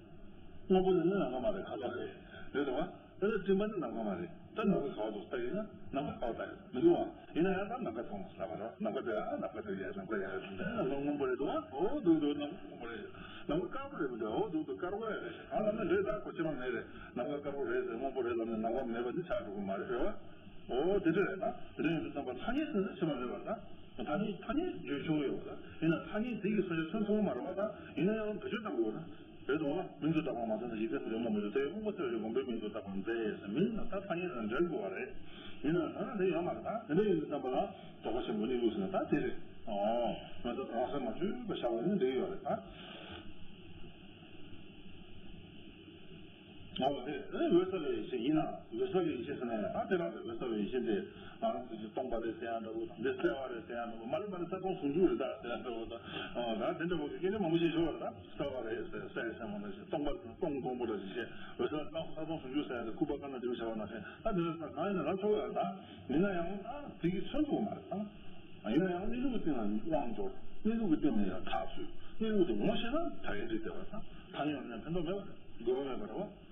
སྔོན་པོ་ནི་ནི་ནམ་མཁའ་མ་རེད། ཁ་དོག་རེད། རེད་དོ། ད་ལྟ་སྤྲིན་པ་ནི་ནམ་མཁའ་མ་རེད། ད་ནམ་མཁའ་ག་པར་འདུག་ལྟ་ཡིན་ན་ནམ་མཁའ་ག་པར་ལྟ་ཡོད་མི་འདུག་ཨ། ཡིན་ན་ཡང་ད་ནམ་མཁའ་མཐོང་ལབ་པ་རེད། ནམ་མཁའ་དེ་ཡ་ནམ་མཁའ་དེ་ཡ་ནམ་མཁའ་ཡ་རེད། ད་ནམ་མཁའ་སྔོན་པོ་རེད་འདུག་ཨ། འོ་འདུག་འདུག་ནམ་མཁའ་སྔོན་པོ་རེད། ནམ་མཁའ་དཀར་པོ་རེད་མི་འདུག་འོ་འདུག་འདུག་དཀར་པོ་ཡ་རེད། ཨ་ལབ་ན་རེད། ད་གོ་ཕྱི་མ་མེད་རེད། ནམ་མཁའ་དཀར་པོ་རེད་ཟེར། སྔོན་པོ་རེད་ལབ་ནས་ནམ་མཁའ་མེད་པ་འདི་ཆགས་འགྲོ་གི་མ་རེད། རེད་བ། འོ་དེ་འདྲ་རེད། ད་དེ་འདྲ་ཡིན་དུས་ཙམ་པ་ཐ་སྙད་ཟེར་ན་ཕྱི་མ་མེད་པ་རེད། ད་ཐ་སྙད་ཐ་སྙད་བརྗོད་ཆོག་གི་ཡོད་པ་རེད། ཡིན་ན་ཐ་སྙད་དེ་གི་མཚོན་ཆ་མཚོན་ཐུབ་ཀྱི་མ་རེད་བ། ད་ཡིན་ན་ཡང་བེད་སྤྱོད་གཏང་དགོས་རེད། རེད་དོ། མིང་དུ་བཏགས་པ་མ་ཚང་ན་ཡིད་བདེ་ལ་ཡོད་མ་མི་འདུག་དེ་དབང་པོ་སེལ་བའི་སྒོམ་པས་མིང་དུ་བཏགས་པ་མཛད་ཟེར། མིང་ལ་ད་ཐ་སྙད་དང་འབྲེལ་དགོས་པ་རེད། ཡིན་ན་ད་ནི་དེ་ཡོད་མ་རེད། ད་དེ་འདྲ་ཡིན་དུས་ཙམ་པ་ལ་རྫོགས་པ་ཆེན་པོའི་གནས་ལུགས་ཟེར་ན་ད་དེ་རེད། ཨོ། ང་ཚོ་རང་སེམས་མ་བཅོས་པར་བཞག་པ་ནི་འགྲིག་ཡོད་རེད་ད། ཨོ་དེ་འོད་གསལ་བའི་ཡེ་ཤེས་ཡིན་ན། འོད་གསལ་བའི་ཡེ་ཤེས་ཟེར་ན་ཡང་ད་དེ་རང་རེད། འོད་གསལ་བའི་ཡེ་ཤེས་དེ་ང་རང་ཚོ་ཅིག་སྟོང་པ་རེད་ཟེར་ཡང་འདྲ་བོ་དང་། འདི་གསལ་བ་རེད་ཟེར་ཡང་འདྲ་བོ། མ་རེད་མ་རེད། གསལ་སྟོང་ཟུང་འཇུག་རེད་ད་ཟེར་ཡང་འདྲ་བོ་དང་། ཨོ་ད་དེ་འདྲ་བོ་གི་སྐད་ཆ་མང་པོ་ཞིག་ཤོར་བ་རེད་ད། གསལ་བ་རེད་ཟེར། གསལ་ཟེར་མ་ན་ཞིག་སྟོང་པ་སྟོང་སྟོང་པོ་འདྲ་ཞིག་བཤད། འོད་གསལ་སྟོང་གསལ་སྟོང་ཟུང་འཇུག་ཟེར་ཡང་དེ་སྐུད་པ་དཀར་ནག་དེ་མི་བྱ་བ་ནང་བཞིན། ད་དེ་འདྲ་ས་གང་ཡིན་ན་རང་ཆོག་ཡ་ད། ཡིན་ན་ཡང་ད་དེ་གི་མཚོན་ཐུབ་མ་རེད་ད། ཡིན་ན་ཡང་གནས་ལུགས་ཀྱི་སྟེང་ལ་དབང་འབྱོར། གནས་ལུགས་ཀྱི་སྟེང་ལ་ཡང་ཐག་ཆོད། གནས་ལུགས་དེ་ངོ་ཤེས་ན་ད་ཡིན་འགྲིག་བསྡད་པ་ད། ཐ་སྙད་ལ་ཡང་ཕན་ཐོགས་མེད་པ་རེད། དགོས་པ་མེད་པ་རེད་བ།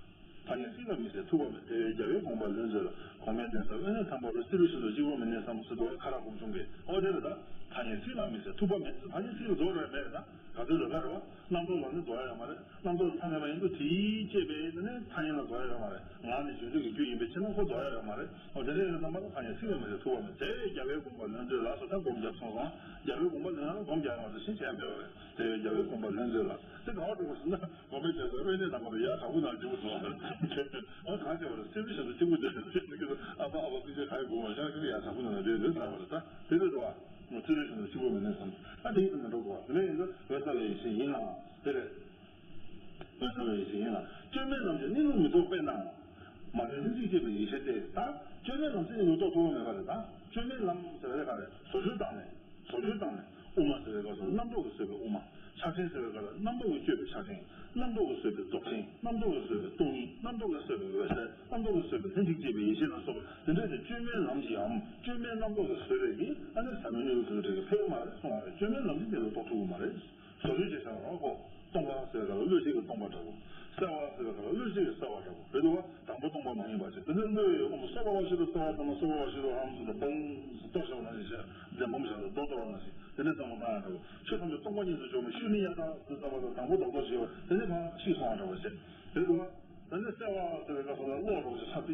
ཐ་སྙད་ཚིག་ལ་མི་ཟད་ཐུབ་པ་མེད། དེ་བས་རྒྱལ་བའི་དགོངས་པ་ལྷུན་གྱིས་ལ། གོང་མའི་གདན་ས་དབེན་གནས་དམ་པ་རུ། བསིལ་བའི་ཤིན་ཏུ་གཅིག་པུར་མི་གནས་སམ་ཟེར་འདུག་བ། ཁ་རག་སྒོམ་ཆུང་གིས། ཨོ་དེ་རེད་ད། ཐ་སྙད་ཚིག་ལ་མི་ཟད་ཐུབ་པ་མེད། ཐ་སྙད་ཚིག་ལ་རྫོགས་རེད་མེད་ད། ག་ཚོད་རེད་ད་རེད་བ། རྣམ་རྟོག་ལ་ནི་རྫོགས་ཡ་ཡོད་མ་རེད། རྣམ་རྟོག་ལ་མཚམས་མེད་པ་ཡིན་དུས་དེའི་བཅས་པའི་ནི་ཐ་སྙད་ལ་རྫོགས་ཡ་ཡོད་མ་རེད། ངག་ནི་བརྗོད་འདོད་ཀྱི་རྒྱུ་ཡིན་པའི་ཕྱིར་ན་ཁོ་རྫོགས་ཡ་ཡོད་མ་རེད། ཨོ་དེ་འདྲ་ཡིན་དུས་ཙམ་པ་ལ་ཐ་སྙད་ཚིག་ལ་མི་ཟད་ཐུབ་པ་མེད། དེ་བས་རྒྱལ་བའི་དགོངས་པ་ལྷུན་གྱིས་ལ་ཟེར་ད་སྒོམ་རྒྱབ་སོང་ཙང་། རྒྱལ་བའི་དགོངས་པ་ལྷུན་ལ་སྒོམ་རྒྱག་ཡ་མ་གཏོགས་གཞན་བྱས་མེད་པ་རེད། དེ་བས་རྒྱལ་བའི་དགོངས་པ་ལྷུན་གྱིས་ལ། དེ་ག་པར་འགྲོ་དགོས་ཟེར་ན། གོང་མའི་གདན་ས་དབེན་གནས་དམ་པ་རུ་ཡར་བྲག་ཕུག་ནང་འཇུག་སོང་། ཨ་གང་བྱས་པ་རེད། སེམས་ཤིན་ཏུ་གཅིག་པུ་དེ་ཨ་ཕ་ཨ་ཕ་ཕི་ཅེ་ཁ་ཡི་དགོངས་པ་ཤར་གི་ཡར་བྲག་ཕུག་ནང་ལ་བསྡད་ཡོད་ལབ་པ་རེད། ད་དེ་རེད་དོ། ཨ་སེམས་ཤིན་ཏུ་གཅིག་པུ་མི་གནས་སམ། ཨ་དེ་ཡིན་དུ་མི་འགྲོ་དགོས་པ། དེ་ནས་ཡིན་དུ་འོད་གསལ་བའི་ཡེ་ཤེས་ཡིན་ལ། དེ་རེད། འོད་གསལ་བའི་ཡེ་ཤེས་ཡིན་ལ། བཅོས་མའི་ལམ་གྱི་གནས་ལུགས་མི་རྟོགས་པས་ན། མ་བཅོས་ལྷན་ཅིག་སྐྱེས་པའི་ཡེ་ཤེས་ཏེ། ད་བཅོས་མའི་ལམ་གྱི་གནས་ལུགས་རྟོགས་ཐུབ་པ་མེད་པ་རེད། ད་བཅོས་མའི་ལམ་ཟེར་བ་དེ་ག་རེད། བཟོ་བཅོས་བཏང་ནས། བཟོ་བཅོས་བཏང་ནས། དབུ་མ་ཟེར་བའི་སྐབས་སུ་རྣམ་རྟོག་གིས་བཟོས་པའི་དབུ་མ། ཕྱག་ཆེན་ཟེར་བའི་སྐབས་ལ་རྣམ་རྟོག་གིས་བཅོས་པའི་ཕྱག་ཆེན། རྣམ་རྟོག་གིས་བཟོས་པའི་རྫོགས་ཆེན། རྣམ་རྟོག་གིས་བཟོས་པའི་སྟོང་ཉིད། རྣམ་རྟོག་གིས་བཟོས་པའི་འོད་གསལ། རྣམ་རྟོག་གིས་བཟོས་པའི་ལྷན་ཅིག་སྐྱེས་པའི་ཡེ་ཤེས་ལ་སོགས་པ་དེ་འདྲ་དེ་བཅོས་མའི་ལམ་གྱིས་འམ། བཅོས་མའི་རྣམ་རྟོག་གིས་བཟོས་པའི་གི་ཨ་ནི་ཟབ་མོའི་གནས་ལུགས་སུ་འགྲེལ་གྱི་ཕེབས་མ་རེད་གསུང་བ་རེད། བཅོས་མའི་ལམ་གྱི་གནས་ལུགས་རྟོགས་ཐུབ་ཀྱི་མ་རེད། བཟོ་བཅོས་བྱས་བཞག་རོགས་གོ། སྟོང་པ་ཟེར་བའི་སྐབས་ལ་བློས་བྱས་ཀྱི་སྟོང་པ་འདྲ་བོ། གསལ་བ་ཟེར་བའི་སྐབས་ལ་བློས་བྱས་ཀྱི་གསལ་བ་འདྲ་བོ་རེད་འདུག་བ། དང་པོ་སྟོང་པ་མ་ཡིན་པ་ཞིག་དེ་ནས་བློས་ཡོད་དབང་པོ་གསལ་བ་བ་ཞིག་ཏུ་གསལ་བ་ཙམ་ན་གསལ་བ་བ་ཞིག་ཏུ་ཧམ་ཟེར་ན་བོང་ཟེར་གཏོར་བྱ་བ་ནང་བཞིན་བྱས། འཛིན་སྤོམ་བྱ་ཟེར་རྡོ་གཏོར་བ་ནང་བཞིན་དེ་ནས་ཙམ་པ་བཏང་ཡང་འདྲ་བོ། ཆོས་ཐམས་ཅད་སྟོང་པ་ཉིད་དུ་འཇོག་མིན་ཤུལ་ནི་ཡང་དག་ཏུ་ཙམ་པ་དང་དང་པོ་རྡོག་རྡོག་བྱས་པ་དེ་ནས་མར་ཤེས་སོང་བ་འདྲ་བོ་བྱས་རེད་འདུག་བ། ད་ནི་གསལ་བ་ཟེར་བའི་སྐབས་སུ་ལ་གློག་རོ་ཞིག་ས་ཏི་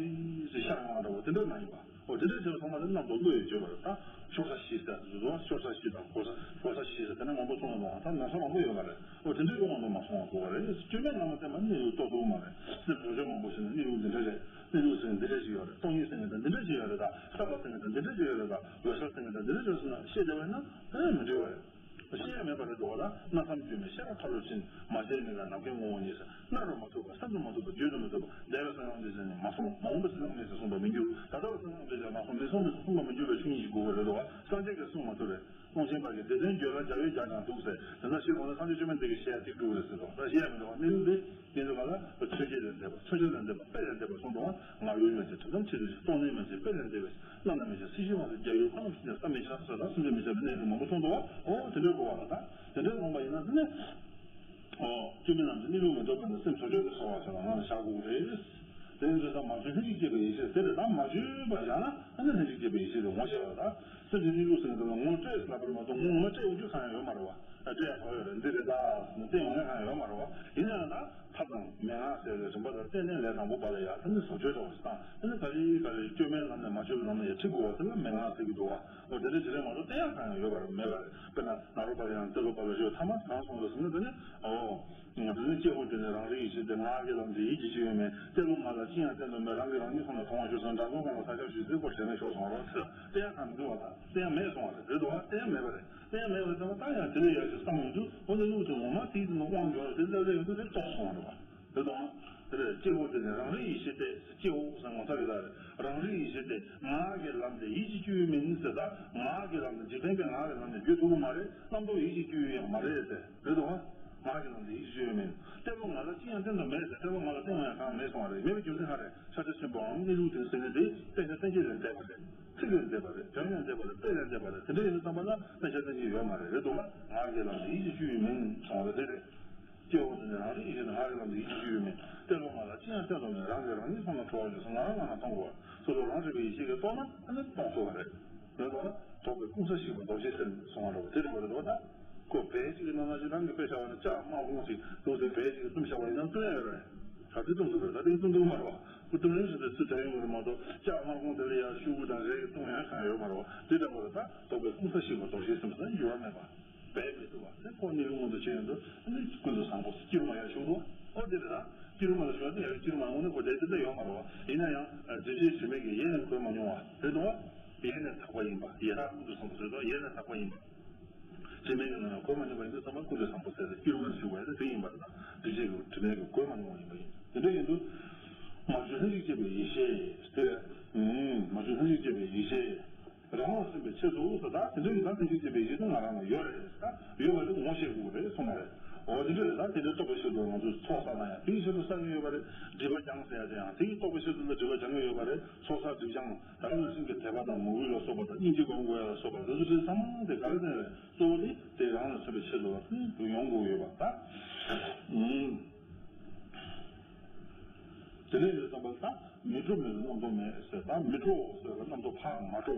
ཞིག་ཤར་ཡོང་བ་འདྲ་བོ་དེ་འདྲ་མ་ཡིན་པ། འོ་དེ་འདྲའི་ཆེ་བ་ཚང་མ་དེ་རྣམ་རྟོག་བློ་ཡིས་བརྗོད་པ་རེད། ད་ཤོར་ས་ཤི་ཟེར་དུ་འགྲོ་བ་ཤོར་ས་ཤི་དང་གོ་ས་གོ་ས་ཤི་ཟེར་དེ་ནས་མང་པོ་གསུངས་ཡོང་བ། ད་ན་ཚ་མང་པོ་ཡོད་པ་རེད། འོ་དེ་འདྲའི་དབང་དུ་མ་སོང་བ་དགོས་པ་རེད། བཅོས་མའི་ལམ་ལ་བརྟེན་པ་གནས་ལུགས་རྟོགས་ཐུབ་མ་རེད། སེམས་བཟོ་བཅོས་མང་པོ་ཞིག་ནས་གནས་ལུགས་འདི་འདྲ་རེད། གནས་ལུགས་ཟེར་འདི་འདྲ་ཞིག་ཡོད་རེད། སྟོང་ཉིད་ཟེར་ནས་འདི་འདྲ་ཞིག་ཡོད་རེད། ད་ཤེས་རབ་ཟེར་ནས་འདི་འདྲ་ཞིག་ཡོད་རེད། ད་འོད་གསལ་ཟེར་ནས་འདི་འདྲ་ཞིག་ཡོད་ཟེར་ན་ཤེས་བདེ་བས་ན་ཨེ་མི་འགྲིག་པ་རེད། ཤེས་ཡ་མེད་པ་རེད་འདུག་བ། ལ་སྣང་བསམ་བརྗོད་མེད་ཤེས་རབ་མཐའ་ལུས་ཕྱིན། མ་བྱས་མི་དགའ་ནམ་མཁའི་ངོ་བོ་ཉིད་ཟེར། སྣང་རུང་མ་ཐུབ་པ་བསམ་དུ་མ་ཐུབ་པ་བརྗོད་དུ་མི་ཐུབ་པ། འདས་པའི་སེམས་ལམ་འདི་ཟེར་ནས་མ་གསུངས། མ་འོངས་པའི་སེམས་ལམ་མེད་ཟེར་གསུངས་པ་མི་འགྱུར། ད་ལྟ་བའི་སེམས་ལམ་འདི་ཟེར་མ་གསུངས། མི་གསུངས་མི་གསུངས་པ་མི་འགྱུར་བའི་ཆོས་ཉིད་ཀྱི་གོ་བ་རེད་འདུག་བ། སངས་རྒྱས་ཀྱིས་གསུངས་མ་ཐུབ་པས། ཀློང་ཆེན་པ་གིས་སྡེ་བདུན་བརྗོད་ལ་རྒྱ་བས་རྒྱག་ཀྱང་འདུག་ཟེར། དེ་འདྲ་ཞིག་འོང་ན་སངས་རྒྱས་བཅོམ་ལྡན་འདས་ཀྱི་བཤད་ཡ་ཏིག་ཏུ་རེད་ཟེར་དོ། ད་བཤད་ཡ་མི་འདུག་བ། གནས་ལུགས་འདི། དེ་ཚོ་ག་ལ་མཚོན་བྱེད་ལས་འདས་པ། མཚོན་བྱེད་ལས་འདས་པ་དཔེ་ལས་འདས་པ་གསུངས་འདུག་བ། ངག་ཡོད་མན་ཆད་དྲི་ཙམ་ཕྱིར་འདོད་ཅིང་། སྟོང་ཉིད་མན་ཆད་དཔེ་ལས་འདས་པའི་བླ་ན་མེད་པའི་སྲིད་ཞིའི་དབང་དུ་རྒྱལ་ཡུལ་ཁོ་ན་ཕྱིན་ནས་བསམ་མི་ཁྱབ་ཟེར། ད་སེམས་ཅན་མི་ཁྱབ་པའི་གནས་ལུགས་མང་པོ་གསུངས་འདུག་བ། འོ་དེ་འདྲའི་གོ་བ་ལ་ད་དེ་འདྲའི་ལོངས་པ་ཡིན་ན་དེ་ནི། འོ་བཅོས་མིན་ནམ་མཁའི་གནས་ལུགས་མི་རྟོགས་པས་ན། སེམས་བཟོ་བཅོས་ཀྱི་ཚོར་བ་ཟེར་བ་ནང་ལ་བཞག་དགོས་རེད། དེ་ཡིན་དུས་ད་མ་བཅོས་ལྷན་ཅིག་སྐྱེས་པའི་ཡེ་ཤེས་དེ་རེད། ད་མ་བཅོས་པ་བཞག་ན་ཨ་ནི་ལྷན་ཅིག་སྐྱེས་པའི་ཡེ་ཤེས་དེ་ངོ་ཤེས་པ་རེད། ད་སེམས་ཀྱི་གནས་ལུགས་ཟེར་ནས་ད་ངོ་སྤྲད་ཟེར་ལབ་པ་རེད་མ་གཏོགས་ངོ་མ་སྤྲད་ཡོང་རྒྱུ་གང་ཡང་ཡོད་མ་རེད་བ། ཨ་སྤྲད་ཡ་གང་ཡོད་རེད། འདི་རེད་ད་ཟེར་ནས་བསྟན་ཡོང་ཡ་གང་ཡང་ཡོད་མ་རེད་བ། ཡིན་ན་ཡང་ད་ཐབས་དང་མན་ངག་ཟེར་བའི་རིམ་པ་དང་བསྟན་ནས་ལས་དང་པོ་པ་ལ་ཡ་ད་ནི་བཟོ་བཅོས་འདྲ་བ་ཞིག་བཏང་། ད་ནི་ག་རེ་ག་རེ་བཅོས་མའི་ལམ་ནས་མ་བཅོས་པའི་ལམ་ལ་ཡ་ཁྲིད་དགོས་པ་དེ་ལ་མན་ངག་ཟེར་གྱི་འདུག་བ། འོ་དེ་འདྲ་ཅིག་རེད་མ་གཏོགས་བསྟན་ཡ་གང་ཡང་ཡོད་པ་རེད་མེད་པ་རེད། དཔེར་ན་ནཱ་རོ་པ་ལ་ཡང་ཏེ་ལོ་པ་ལ་ཞོ་ཐ་མ་གང་སོང་རེད་ཟེར་ན། ད་ནི་འོ། དེ་ནི་སྐྱེས་བུ་དེ་ནི་རང་རིག་ཡེ་ཤེས་ཏེ། ངག་གི་ལམ་དེ་ཡིད་ཀྱི་སྤྱི་ཡོད་མིན། ཏེ་ལོ་ང་ལ་ཅི་ཡང་བསྟན་དུ་མེད། རང་གིས་རང་ཉིད་སོང་ལ་མཐོང་བར་གྱུར་ཟེར། འདྲ་མཚུངས་གང་ལ་ས་སྐྱ་ཞུས་ཚེ་སྐོར་བྱས་ནས་ཤོར་སོང་བ་རེད་ཟེར། བསྟན་ཡ་གང་མི་འདུག་བ། ད་བསྟན་ཡ་མེད་སོང་བ་རེད། རེད་འདུག་བ། བསྟན་ཡ་མེད་པ་རེད། བསྟན་ཡ་མེད་པ་རེད། ད་ད་ཡང་དེ་ལས་ཡར་ཞིག་བསམ་ཡོང་དུས་འོ་ན་ལུགས་དེ་ངོ་མ་དེའི་དེ་ནི་དབང་འབྱོར་ཏེ་སླེབས་སླེབས་ཡོང་དུས་དེ་རྟོགས་སོང་བ་རེད་བ། རེད་དོ། དེ་ལས་སྐྱེ་བོ་དེ་ནི་རང་རིག་ཡེ་ཤེས་ཏེ། སྐྱེ་བོ་ཟེར་ངོ་ཚ་རེད་ད། རང་རིག་ཡེ་ཤེས་ཏེ། ངག་གི་ལམ་དེ་ཡིད་ཀྱི་སྤྱི་ཡོད་མིན་ཟེར། ད་ངག་གི་ལམ་དེ་འཇིག་རྟེན་པའི་ངག་གི་ལམ་དེ་བརྗོད་ཐུབ་ཀྱི་མ་རེད། རྣམ་རྟོག་ཡིད་ཀྱི་སྤྱི་ཡོད་ཡང་མ་རེད་ཟེར། རེད་དོ། ངག་གི་ལམ་དེ་ཡིད་ཀྱི་སྤྱི་ཡོད་མིན། ཏེ་ལོ་ང་ལ་ཅི་ཡང་བསྟན་དུ་མེད་ཟེར། ཏེ་ལོ་ང་ལ་བསྟན་ཡང་གང་མེད་སོང་བ་རེད། མེད་པའི་རྒྱུ་མཚན་གང་རེད། ཤཱཀྱ་ཆེན་པོའམ་གནས་ལུགས་དེ་ཟེར་མཁན་དེ་བསྟན་བྱ་བསྟན་བྱེད་ལས་འདས་པ་རེད། ཚིག་ལས་འདས་པ་རེད། བྱ་བ་ལས་འདས་པ་རེད། དཔེ་ལས་འདས་པ་རེད། དེ་འདྲ་ཡིན་དུས་ཙམ་པ་ལ་བསྟན་བྱ་བསྟན་བྱེད་ཡོད་མ་རེད། རེད་དོ། ངག་གི་ལམ་དེ་ཡིད་ཀྱི་སྤྱི་ཡོད་མིན་སོང་བ་རེད། དེ་རེད། སྐྱེ་བོ་དེ་ནི་རང་རིག་ཡེ་ཤེས་ཏེ། ངག་གི་ལམ་དེ་ཡིད་ཀྱི་སྤྱི་ཡོད་མིན། ཏེ་ལོ་ང་ལ་ཅི་ཡང་བསྟན་དུ་མེད། རང་གིས་རང་ཉིད་སོང་ལ་ཁྲོ་བར་གྱུར་ཟེར། ང་རང་ང་རང་མཐོང་དགོས་པ། སོ་སོ་རང་རིག་པའི་ཡེ་ཤེས་ཀྱིས་རྟོགས་ན་ཨ་ནི་རྟོགས་ཐུབ་པ་རེད། རེད་དོ། རྟོགས་པའི་ཀུན་ས་ཞིག་པ་རྡོ་རྗེ་སེམས་སོང་བ་རེད། དེ་རེད་པ། རེད་དོ། ད་ཁོ་བལ་གཅིག་གི་ནང་ན་ཅིག་རང་གི་དཔེ་བྱ་བ་ནི་ལྕགས་དམར་ཧོང་ཞིག་འདུག་ཟེར། བལ་གཅིག་གིས་བཏུམས་བཞག་པ་ཡིན་ན་བཏུམས་ཡ་ཡོད་རེད། ག་དུས་བཏུམས་ཐུབ་རེད། ད་དེ་བཏུམས་ཐུབ་མ་རེད་བ། ཁོ་བཏུམས་རིན་ཞིག་དེ་ཚུར་དྲན་ཡོང་གི་རེད་མ་གཏོགས་ལྕགས་དམར་ཧོང་དེ་ལ་ཡ་ཤུ་གུ་དང་རས་ཀྱིས་བཏུམས་ཡ་གང་ཡོད་མ་རེད་བ། དེ་འདྲ་པོ་རེད། ད་རྟོགས་པའི་ཀུན་ས་ཞིག་པ་རྡོ་རྗེ་སེམས་ཟེར་ན་འགྱུར་བ་མེད་པ། བས་མི་ཐུབ་པ་ཟེར། ཁོ་གནས་ལུགས་མངོན་དུ་བྱས་ཡོང་དུས་ཨ་ནི་ཀུན་ཏུ་བཟང་པོ་ཟེར་སྐྱིད་རུམ་ལ་ཡར་ཞུགས་འདུག་ཨོ་དེ་རེད། ད་སྐྱིད་རུམ་ལ་ཞུགས་ཏེ་ཡར་སྐྱིད་རུམ་ལ་དངོས་གནས་ཁོ་བསྡད་དེ་ད་ཡོད་མ་རེད་བ། ཡིན་ན་ཡང་རྗེ་བཙུན་དྲི་མེད་ཀྱིས་ཡེ་ནས་གོས་མ་མྱོང་བ་རེད་འདུག་བ། ཡེ་ནས་དག་པ་ཡིན་པ། ཡེ་དག་ཀུན་ཏུ་བཟང་པོ་ཟེར་དུས་ཡེ་ནས་དག་པ་ཡིན་པ། དྲི་མེད་ཀྱི་ནང་ན་གོས་མ་མྱོང་བ་ཡིན་དུས་ཙམ་པ་ཀུན་ཏུ་བཟང་པོ་ཟེར་ཏེ་སྐྱིད་རུམ་ལ་ཞུགས་པ་ཡིན་ན་དེ་ཡིན་པ་རེད། ད་རྗེ་བཙུན་དྲི་མེད་ཀྱིས་གོས་མ་མྱོང་བ་ཡིན་པ་ཡིན། དེ་འདྲ་ཡིན་དུས་མ་བཅོས་ལྷན་ཅིག་སྐྱེས་པའི་ཡེ་ཤེས་དེ། མ་བཅོས་ལྷན་ཅིག་སྐྱེས་པའི་ཡེ་ཤེས། རང་ལ་སེམས་པའི་ཆེད་དུ་ད་དེ་འདྲ་ཡིན་ད་ལྷན་ཅིག་སྐྱེས་པའི་ཡེ་ཤེས་ང་རང་ལ་ཡོད་རེད། ད་ཡོད་པ་དེ་ངོ་ཤེས་དགོས་རེད་གསུངས་པ་རེད། འོ་དེ་འདྲ་རེད། ད་དེ་འདྲ་རྟོགས་པའི་ཆེད་དུ་ང་ཚོས་ཚོགས་བསགས་ན་ཡང་དེའི་ཆེད་དུ་བསགས་ཀྱི་ཡོད་པ་རེད། སྒྲིབ་པ་སྦྱང་ཟེར་ཡ་དེ་ཡང་དེའི་རྟོགས་པའི་ཆེད་དུ་ལ་སྒྲིབ་པ་སྦྱང་གི་ཡོད་པ་རེད། ཚོགས་བསགས་སྒྲིབ་སྦྱང་ད་ལུས་སེམས་ཀྱི་དད་པ་དང་མོས་གུས་ལ་སོགས་པ་དང་སྙིང་རྗེ་སྒོམ་དགོས་ཡ་ལ་སོགས་པ་དེ་ཚོ་དེ་ཚང་མ་དེ་ག་རེ་ཟེར་རེད། གཙོ་བོ་དེ་དེ་རང་ལ་སེམས་པའི་ཆེད་དུ་ལ་དེ་ཡོང་དགོས་ཡོད་པ་ད། དེ་ནས་ཡོད་ཙམ་པ་ད་མི་འཕྲོ་མེད་ན་རྣམ་རྟོག་མེད་ཟེར། ད་མི་འཕྲོ་ཟེར་བ་རྣམ་རྟོག་ཕར་མ་འཕྲོ།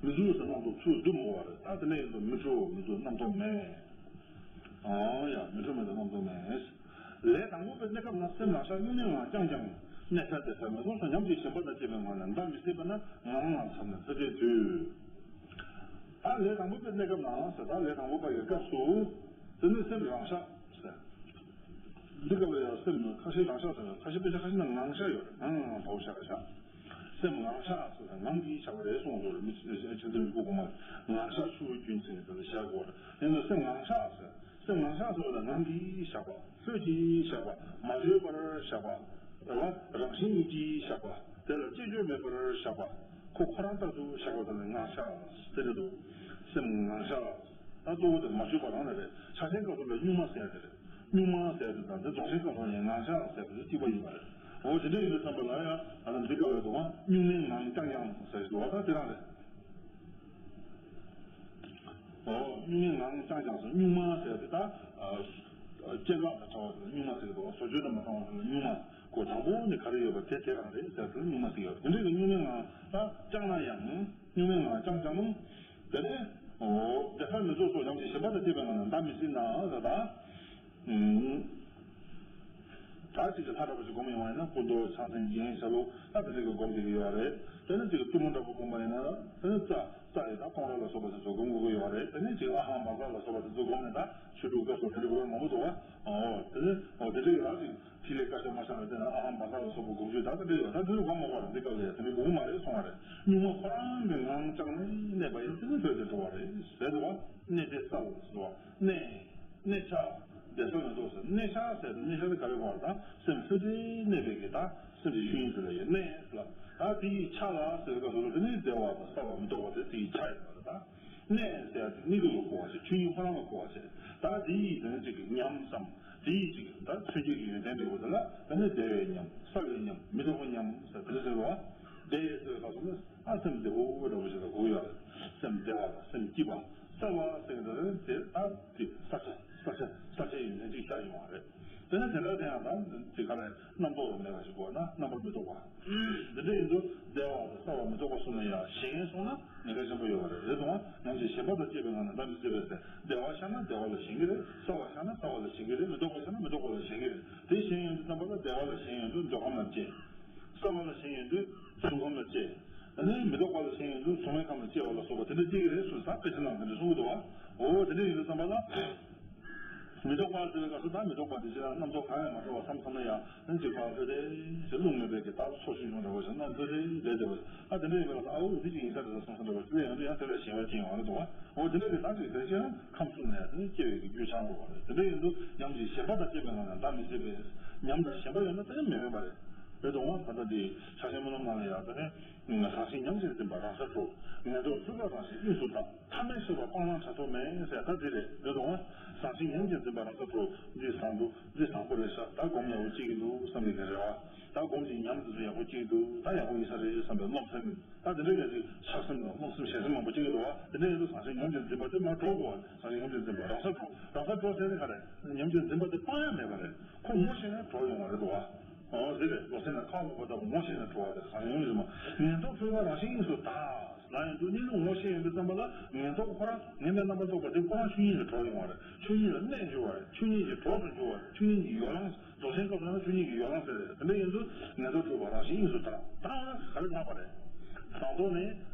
མི་འཛུལ་ཟེར་རྣམ་རྟོག་ཚུར་བསྡུ་མི་དགོས་པ་རེད། ད་དེ་ནས་ཡོད་ཙམ་མི་འཕྲོ་མི་འཛུལ་རྣམ་རྟོག་མེད། ཨང་ཡ་མི་འཕྲོ་མེད་ན་རྣམ་རྟོག་མེད། ལས་དང་པོ་པའི་གནས་སྐབས་ན་སེམས་རང་ཤར་གཉུག་མའི་ངང་བསྐྱངས་ཀྱང་གནས་ས་དེ་ལྟར་མི་མཐོང་ཞིང་ཉམས་ཀྱིས་ཞེན་པ་དང་བཅས་པའི་ངང་ནས་འདའ་མི་སྲིད་པས་ན་ངང་ལ་འཚབ་ནས་ཚེ་ཚད་དུས། ད་ལས་དང་པོ་པའི་གནས་སྐབས་ན་ཟེར། ད་ལས་དང་པོ་པ་ཡི་སྐབས་སུ་དེ་ནི་སེམས་རང་ཤར་ཟེར། འདི་སྐབས་ལ་ཡང་སེམས་ཁ་ཤས་རང་ཤར་ཟེར། ཁ་ཤས་དཔེ་ཆ་ཁ་ཤས་ན་ངང་ཤར་ཡོད་རེད། ངང་ངང་བའོ་ཤར་ཤར། སེམས་ངང་ཤར་ཟེར་ན་ངང་གིས་ཤར་བ་རེད་གསུངས་འདུག་རེད། མི་ཆེན་པོའི་སྐུ་གོང་མ་ངང་ཤར་ཆུ་བོའི་རྒྱུན་ཟེར་ནས་དེ་ལ་ཤར་དགོས་རེད། ཡིན་ན་སེམས་ངང་ཤར་ཟེར། སེམས་ངང་ཤར་ཟེར་བ་ལ་ངང་གིས་ཤར་བ། ལྷོད་ཀྱིས་ཤར་བ། མ་བཅོས་པར་ཤར་བ། རེད་བ། རང་བཞིན་གྱིས་ཤར་བ། དེ་ལ་བཅས་བཅོས་མེད་པར་ཤར་བ། ཁོ་ཁོ་རང་རྟག་ཏུ་ཤར་བ་དེ་ལ་ངང་ཤར་ཟེར་གྱི་འདུག་སེམས་ངང་ཤར། ད་གཙོ་བོ་དེ་མ་བཅོས་པ་རང་ལ་རེད། ཕྱག་ཆེན་སྐབས་སུ་ལ་གཉུག་མ་ཟེར་ཡ་དེ་རེད། གཉུག་མ་ཟེར་ཡ་དེ་དང་དེ་རྫོགས་ཆེན་སྐབས་སུ་ཡང་ངང་ཤར་ཟེར་བ་དེ་གཅིག་པ་ཡིན་པ་རེད། འོ་དེ་འདྲ་ཡིན་དུས་ཙམ་པ་ལ་ཡང་ང་ལ་འདི་སྐབས་ལ་འདུག་ག་གཉུག་མའི་ངང་བསྐྱངས་ཀྱང་ཟེར་གྱི་འདུག་བ། ད་དེ་རང་རེད། འོ་གཉུག་མའི་ངང་བསྐྱངས་ཀྱང་ཟེར། གཉུག་མ་ཟེར་དེ་ད་སྐྱེ་འགག་དང་བྲལ་བ་དེ་ལ་གཉུག་མ་ཟེར་གྱི་འདུག་བ། བཟོ་བཅོས་དང་མ་བཏང་བ་དེ་ལ་གཉུག་མ། ཁོ་དང་པོ་ནས་ག་རེ་ཡོད་པ་དེ་དེ་རང་རེད་ཟེར་དེ་ལ་གཉུག་མ་ཟེར་གྱི་ཡོད། དེ་འདྲའི་གི་གཉུག་མའི་ངང་ད་བསྐྱངས་ན་ཡང་གཉུག་མའི་ངང་བསྐྱངས་ཀྱང་དེ་ནས་འོ་བདེ་ཁར་མི་རྫོགས་སོ་སྙམ་གྱི་ཞེན་པ་དང་བཅས་པའི་ངང་ནས་འདའ་མི་སྲིད་ན་ཟེར། ད་ ད་ཅིག་གི་ལྷ་འདྲ་པོ་ཞིག་སྒོམ་ཡོང་བ་ཡིན་ན་སྐུ་མདོག་ཕྱག་མཚན་རྒྱན་ཤ་ལོ་ད་དེ་འདྲ་གི་སྒོམ་བསྡད་ཀྱི་ཡོད་རེད། དེ་ནས་ཅིག་གི་གཏུམ་མོ་འདྲ་པོ་སྒོམ་པ་ཡིན་ན་དེ་ནས་རྩ་རྩ་ཡི་ད་སྟོང་ར་ལ་སོགས་པ་དེ་ཚོ་སྒོམ་དགོས་ཀྱི་ཡོད་རེད། དེ་ནས་ཅིག་ཨ་ཧམ་བཛྲ་ལ་སོགས་པ་དེ་ཚོ་སྒོམ་ནས་ད་ཆོས་དྲུག་སྐབས་སུ་དེ་འདྲ་གི་མང་པོ་འདུག་བ། ཨོ་དེ་ནས་ཨོ་དེ་འདྲ་གི་ལ་ཅིག་ཐིག་ལེ་བཀའ་ཤག་མ་ཤག་ལ་བརྟེན་ནས་ཨ་ཧམ་བཛྲ་ལ་སོགས་པ་སྒོམ་རྒྱུ་ད་དེ་འདྲ་ཡོད། ད་དེ་ཚོ་སྒོམ་མ་དགོས་རེད། འདི་སྐབས་ལ་ཡ་དེ་འདྲ་དགོས་ཀྱི་མ་རེད་གསུང་བ་རེད། གཉུག་མ་ཁོ་རང་གི་ངང་བཅངས་ནས་གནས་པ་ཡིན་ཙང་ལྷོད་དེ་འགྲོ་བ་རེད་ཟེར་འདུག་བ། གནས་དེ་ས་ལ་ཟེར་བ་གནས། གནས་ཆགས་བསྡད་ས་མི་འདུག་ཟེར། གནས་ཆགས་ཟེར་དུས་གནས་ཆགས་དེ་ག་རེ་བར་དང་སེམས་ལྷོད་དེ་གནས་པའི་གི་ད་སེམས་ཀྱི་ཆོས་ཉིད་དེ་ལ་ཡོད་གནས་ལ། ད་དེ་ཡི་ཆ་ལ་ཟེར་བའི་སྐབས་སུ་དེ་ནི་བདེ་བ་དང་གསལ་བ་མི་རྟོག་པ་དེ་དེ་ཡི་ཆ་ཡིན་པ་རེད། ད་གནས་ཟེར་ཡ་དེ་གནས་ལུགས་ལ་གོ་བ་བྱེད། ཆོས་ཉིད་ཁོ་རང་ལ་གོ་བ་བྱེད། ད་དེ་ཡི་དེ་ནི་གཅིག་གི་ཉམས་སམ་དེ་ཡི་གཅིག་གི་ད་མཚོན་བྱེད་ཀྱི་ཡོན་ཏན་འབྲས་བུ་དེ་ལ་དེ་ནི་བདེ་བའི་ཉམས་གསལ་བའི་ཉམས་མི་རྟོག་པའི་ཉམས་ཟེར་དེ་འདྲ་ཟེར་བ། བདེ་ཟེར་བའི་སྐབས་སུ་ནི་ཨ་སེམས་བདེ་པོ་འདྲ་པོ་ཞིག་ལ་གོ་ཡོད་རེད། སེམས་བདེ་བ་དང་སེམས་སྐྱིད་པ། གསལ་བ་ཟེར་གྱི་འདུག་རེད་དེ་ད་དེ་གསལ་ཆ་གསལ་ཆ་གསལ་ཆའི་ཡོན་ཏན་གཅིག་ཆགས་ཡོང་བ་རེད། དེ་ནས་དེ་འདྲ་དེ་ཡང་ད་དེ་ག་ནས་རྣམ་རྟོག་རུ་མེད་པ་ཞིག་གོ་ན་རྣམ་པར་མི་རྟོག་པ། དེ་འདྲ་ཡིན་དུས་བདེ་བ་དང་གསལ་བ་མི་རྟོག་པ་གསུམ་ལ་ཡང་ཞེན་སོང་ན་ཉེན་ཁ་ཆེན་པོ་ཡོད་པ་རེད། རེད་དང་ཉམས་ཀྱི་ཞེན་པ་དང་བཅས་པའི་ངང་ནས་བདག་མི་བརྗེད་པས་ཟེར། བདེ་བ་ཤར་ན་བདེ་བ་ལ་ཞེན་གྱི་རེད། གསལ་བ་ཤར་ན་གསལ་བ་ལ་ཞེན་གྱི་རེད། མི་རྟོག་པ་ཤར་ན་མི་རྟོག་པ་ལ་ཞེན་གྱི་རེད། དེ་ཞེན་ཡོང་དུས་ཙམ་པ་ལ་བདེ་བ་ལ་ཞེན་ཡོང་དུས་འདོད་ཁམས་ལ་སྐྱེ། གསལ་བ་ལ་ཞེན་ཡོང་དུས་བྱང་ཁམས་ལ་སྐྱེ། ཨ་ནི་མི་རྟོག་པ་ལ་ཞེན་ཡོང་དུས་གཟུགས་མེད་ཁམས་ལ་སྐྱེ་བ་ལ་སོགས་པ་དེ་འདྲ་སྐྱེ་གི་རེད་ཟེར་ད་དཔེ་ཆ་ནང་དེ་འདྲ་གསུང་གི་འདུག་བ། འོ་དེ་འདྲ་ཡིན་དུས་ཙམ་པ་ལ། མི་རྟོག་པ་ཟེར་བའི་སྐབས་སུ་ད་མི་རྟོག་པ་དེ་ཅི་ལ་རྣམ་རྟོག་གང་ཡང་མ་འཕྲོ་བ་བསམ་བསམ་ན་ཡང་ཨ་ནི་ཅིག་ཕར་ལྷོད་དེ་ཞེས་རླུང་མེད་པའི་གི་ད་ཚོར་ཤུགས་ཡོང་འདྲ་བོ་ཞིག་རྣམ་ལྷོད་དེ་བསྡད་བསྡད་པ་ཨ་དེ་འདྲ་ཡིན་པའི་སྐབས་སུ་ཨ་འོ་འདི་ཅིག་ཡིན་ས་རེད་ཟེར་བསམ་བསམ་འདྲ་བོ་ཅི་ལ་ཡང་དུ་ཡང་དེ་ལ་ཞེན་པ་ཅི་ཡོང་བ་རེད་འདུག་བ། འོ་དེ་འདྲ་གི་ད་ཅིག་དེ་ཅི་ཡང་ཁམས་གསུམ་ནས་དེ་ནི་སྐྱེ་བའི་གི་རྒྱུ་ཆགས་འགྲོ་བ་རེད། དེ་འདྲ་ཡིན་དུས་ཉམས་ཀྱི་ཞེན་པ་དང་བཅས་པའི་ངང་ནས་བདག་མི་བརྗེད་པས་ཉམས་དང་ཞེན་པ་ཡོད་ན་དེ་ནི་མི་དམན་པ་རེད། རེད་དོ། ད་ལྟ་འདི་ཕྱག་ཆེན་སྨོན་ལམ་ནང་ལ་ཡང་དེ་ནི་བཟང་ཞིང་ཉམས་ཀྱིས་འཛིན་པ་རང་སར་གྲོལ། ངན་རྟོག་འཁྲུལ་པ་རང་བཞིན་དབྱིངས་སུ་དག། ཐ་མལ་ཤེས་པ་སྤང་བླང་བྱ་ཐབས་མེད་ཟེར་ད་འདི་རེད། རེད་དོ། བཟང་ཞིང་ཉམས་ཀྱིས་འཛིན་པ་རང་སར་གྲོལ། འདི་བཟང་པོ་འདི་བཟང་པོ་རེད་ཤག་ད་སྒོམ་ཡག་པོ་སྐྱེ་གི་འདུག་བསམ་གྱི་རེད་བ། ད་སྒོམ་གྱི་ཉམས་འདི་ཚོ་ཡག་པོ་སྐྱེ་གི་འདུག་ད་ཡག་པོ་ཡིན་ས་རེད་བསམ་པའི་རློམ་སེམས། ད་དེ་འདྲ་ཡོད་ཅིག་ཆགས་སེམས་དང་རློམ་སེམས་ཞེན་སེམས་མང་པོ་སྐྱེ་གི་འདུག་བ། དེ་འདྲ་ཡིན་དུས་བཟང་ཞིང་ཉམས་ཀྱིས་འཛིན་པ་དེ་མར་གྲོལ་དགོས་བ། བཟང་ཞིང་ཉམས་ཀྱིས་འཛིན་པ་རང་སར་གྲོལ། རང་སར་གྲོལ་ཟེར་ནི་ག་རེ། ཉམས་ཀྱིས་འཛིན་པ་དེ་སྤང་ཡ་མེད་པ་རེད། ཁོ་ངོ་ཤེས་ནས་གྲོལ་ཡོང་བ་རེད་འདུག་བ། ཨོ་ཟེར་རེད། རྡོ་སེམས་ལ་ཁ་འོག་པ་ལྟ་བུ་ངོ་ཤེས་ནས་གྲོལ་བ་དེ་བཟང་ཞིང་ཉམས་ཀྱིས་འཛིན་པ། ངན་རྟོག་འཁྲུལ་པ་རང་བཞིན་དབྱིངས་སུ་དག་ལ་ཡིན་དུས་གནས་ལུགས་ངོ་ཤེས་ཡོང་དུས་ཙམ་པ་ལ་ངན་རྟོག་ཁོ་རང་ངན་པའི་རྣམ་པར་རྟོག་པ་དེ་ཁོ་རང་ཆོས་ཉིད་ལ་གྲོལ་ཡོང་བ་རེད། ཆོས་ཉིད་ལ་གནས་འགྱུར་བ་རེད། ཆོས་ཉིད་ཀྱི་གྲོགས་སུ་འགྱུར་བ་རེད། ཆོས་ཉིད་ཀྱི་ཡོ་ལང་རྫོགས་ཆེན་སྐབས་སུ་ཡང་ཆོས་ཉིད་ཀྱི་ཡོ་ལང་ཟེར་རེད། དེ་འདྲ་ཡིན་དུས་ངན་རྟོག་འཁྲུལ་པ་རང་བཞིན་དབྱིངས་སུ་དག་དག་ན་ག་རེ་ལྷག་པ་རེད། བཟང་རྟོག་ནི་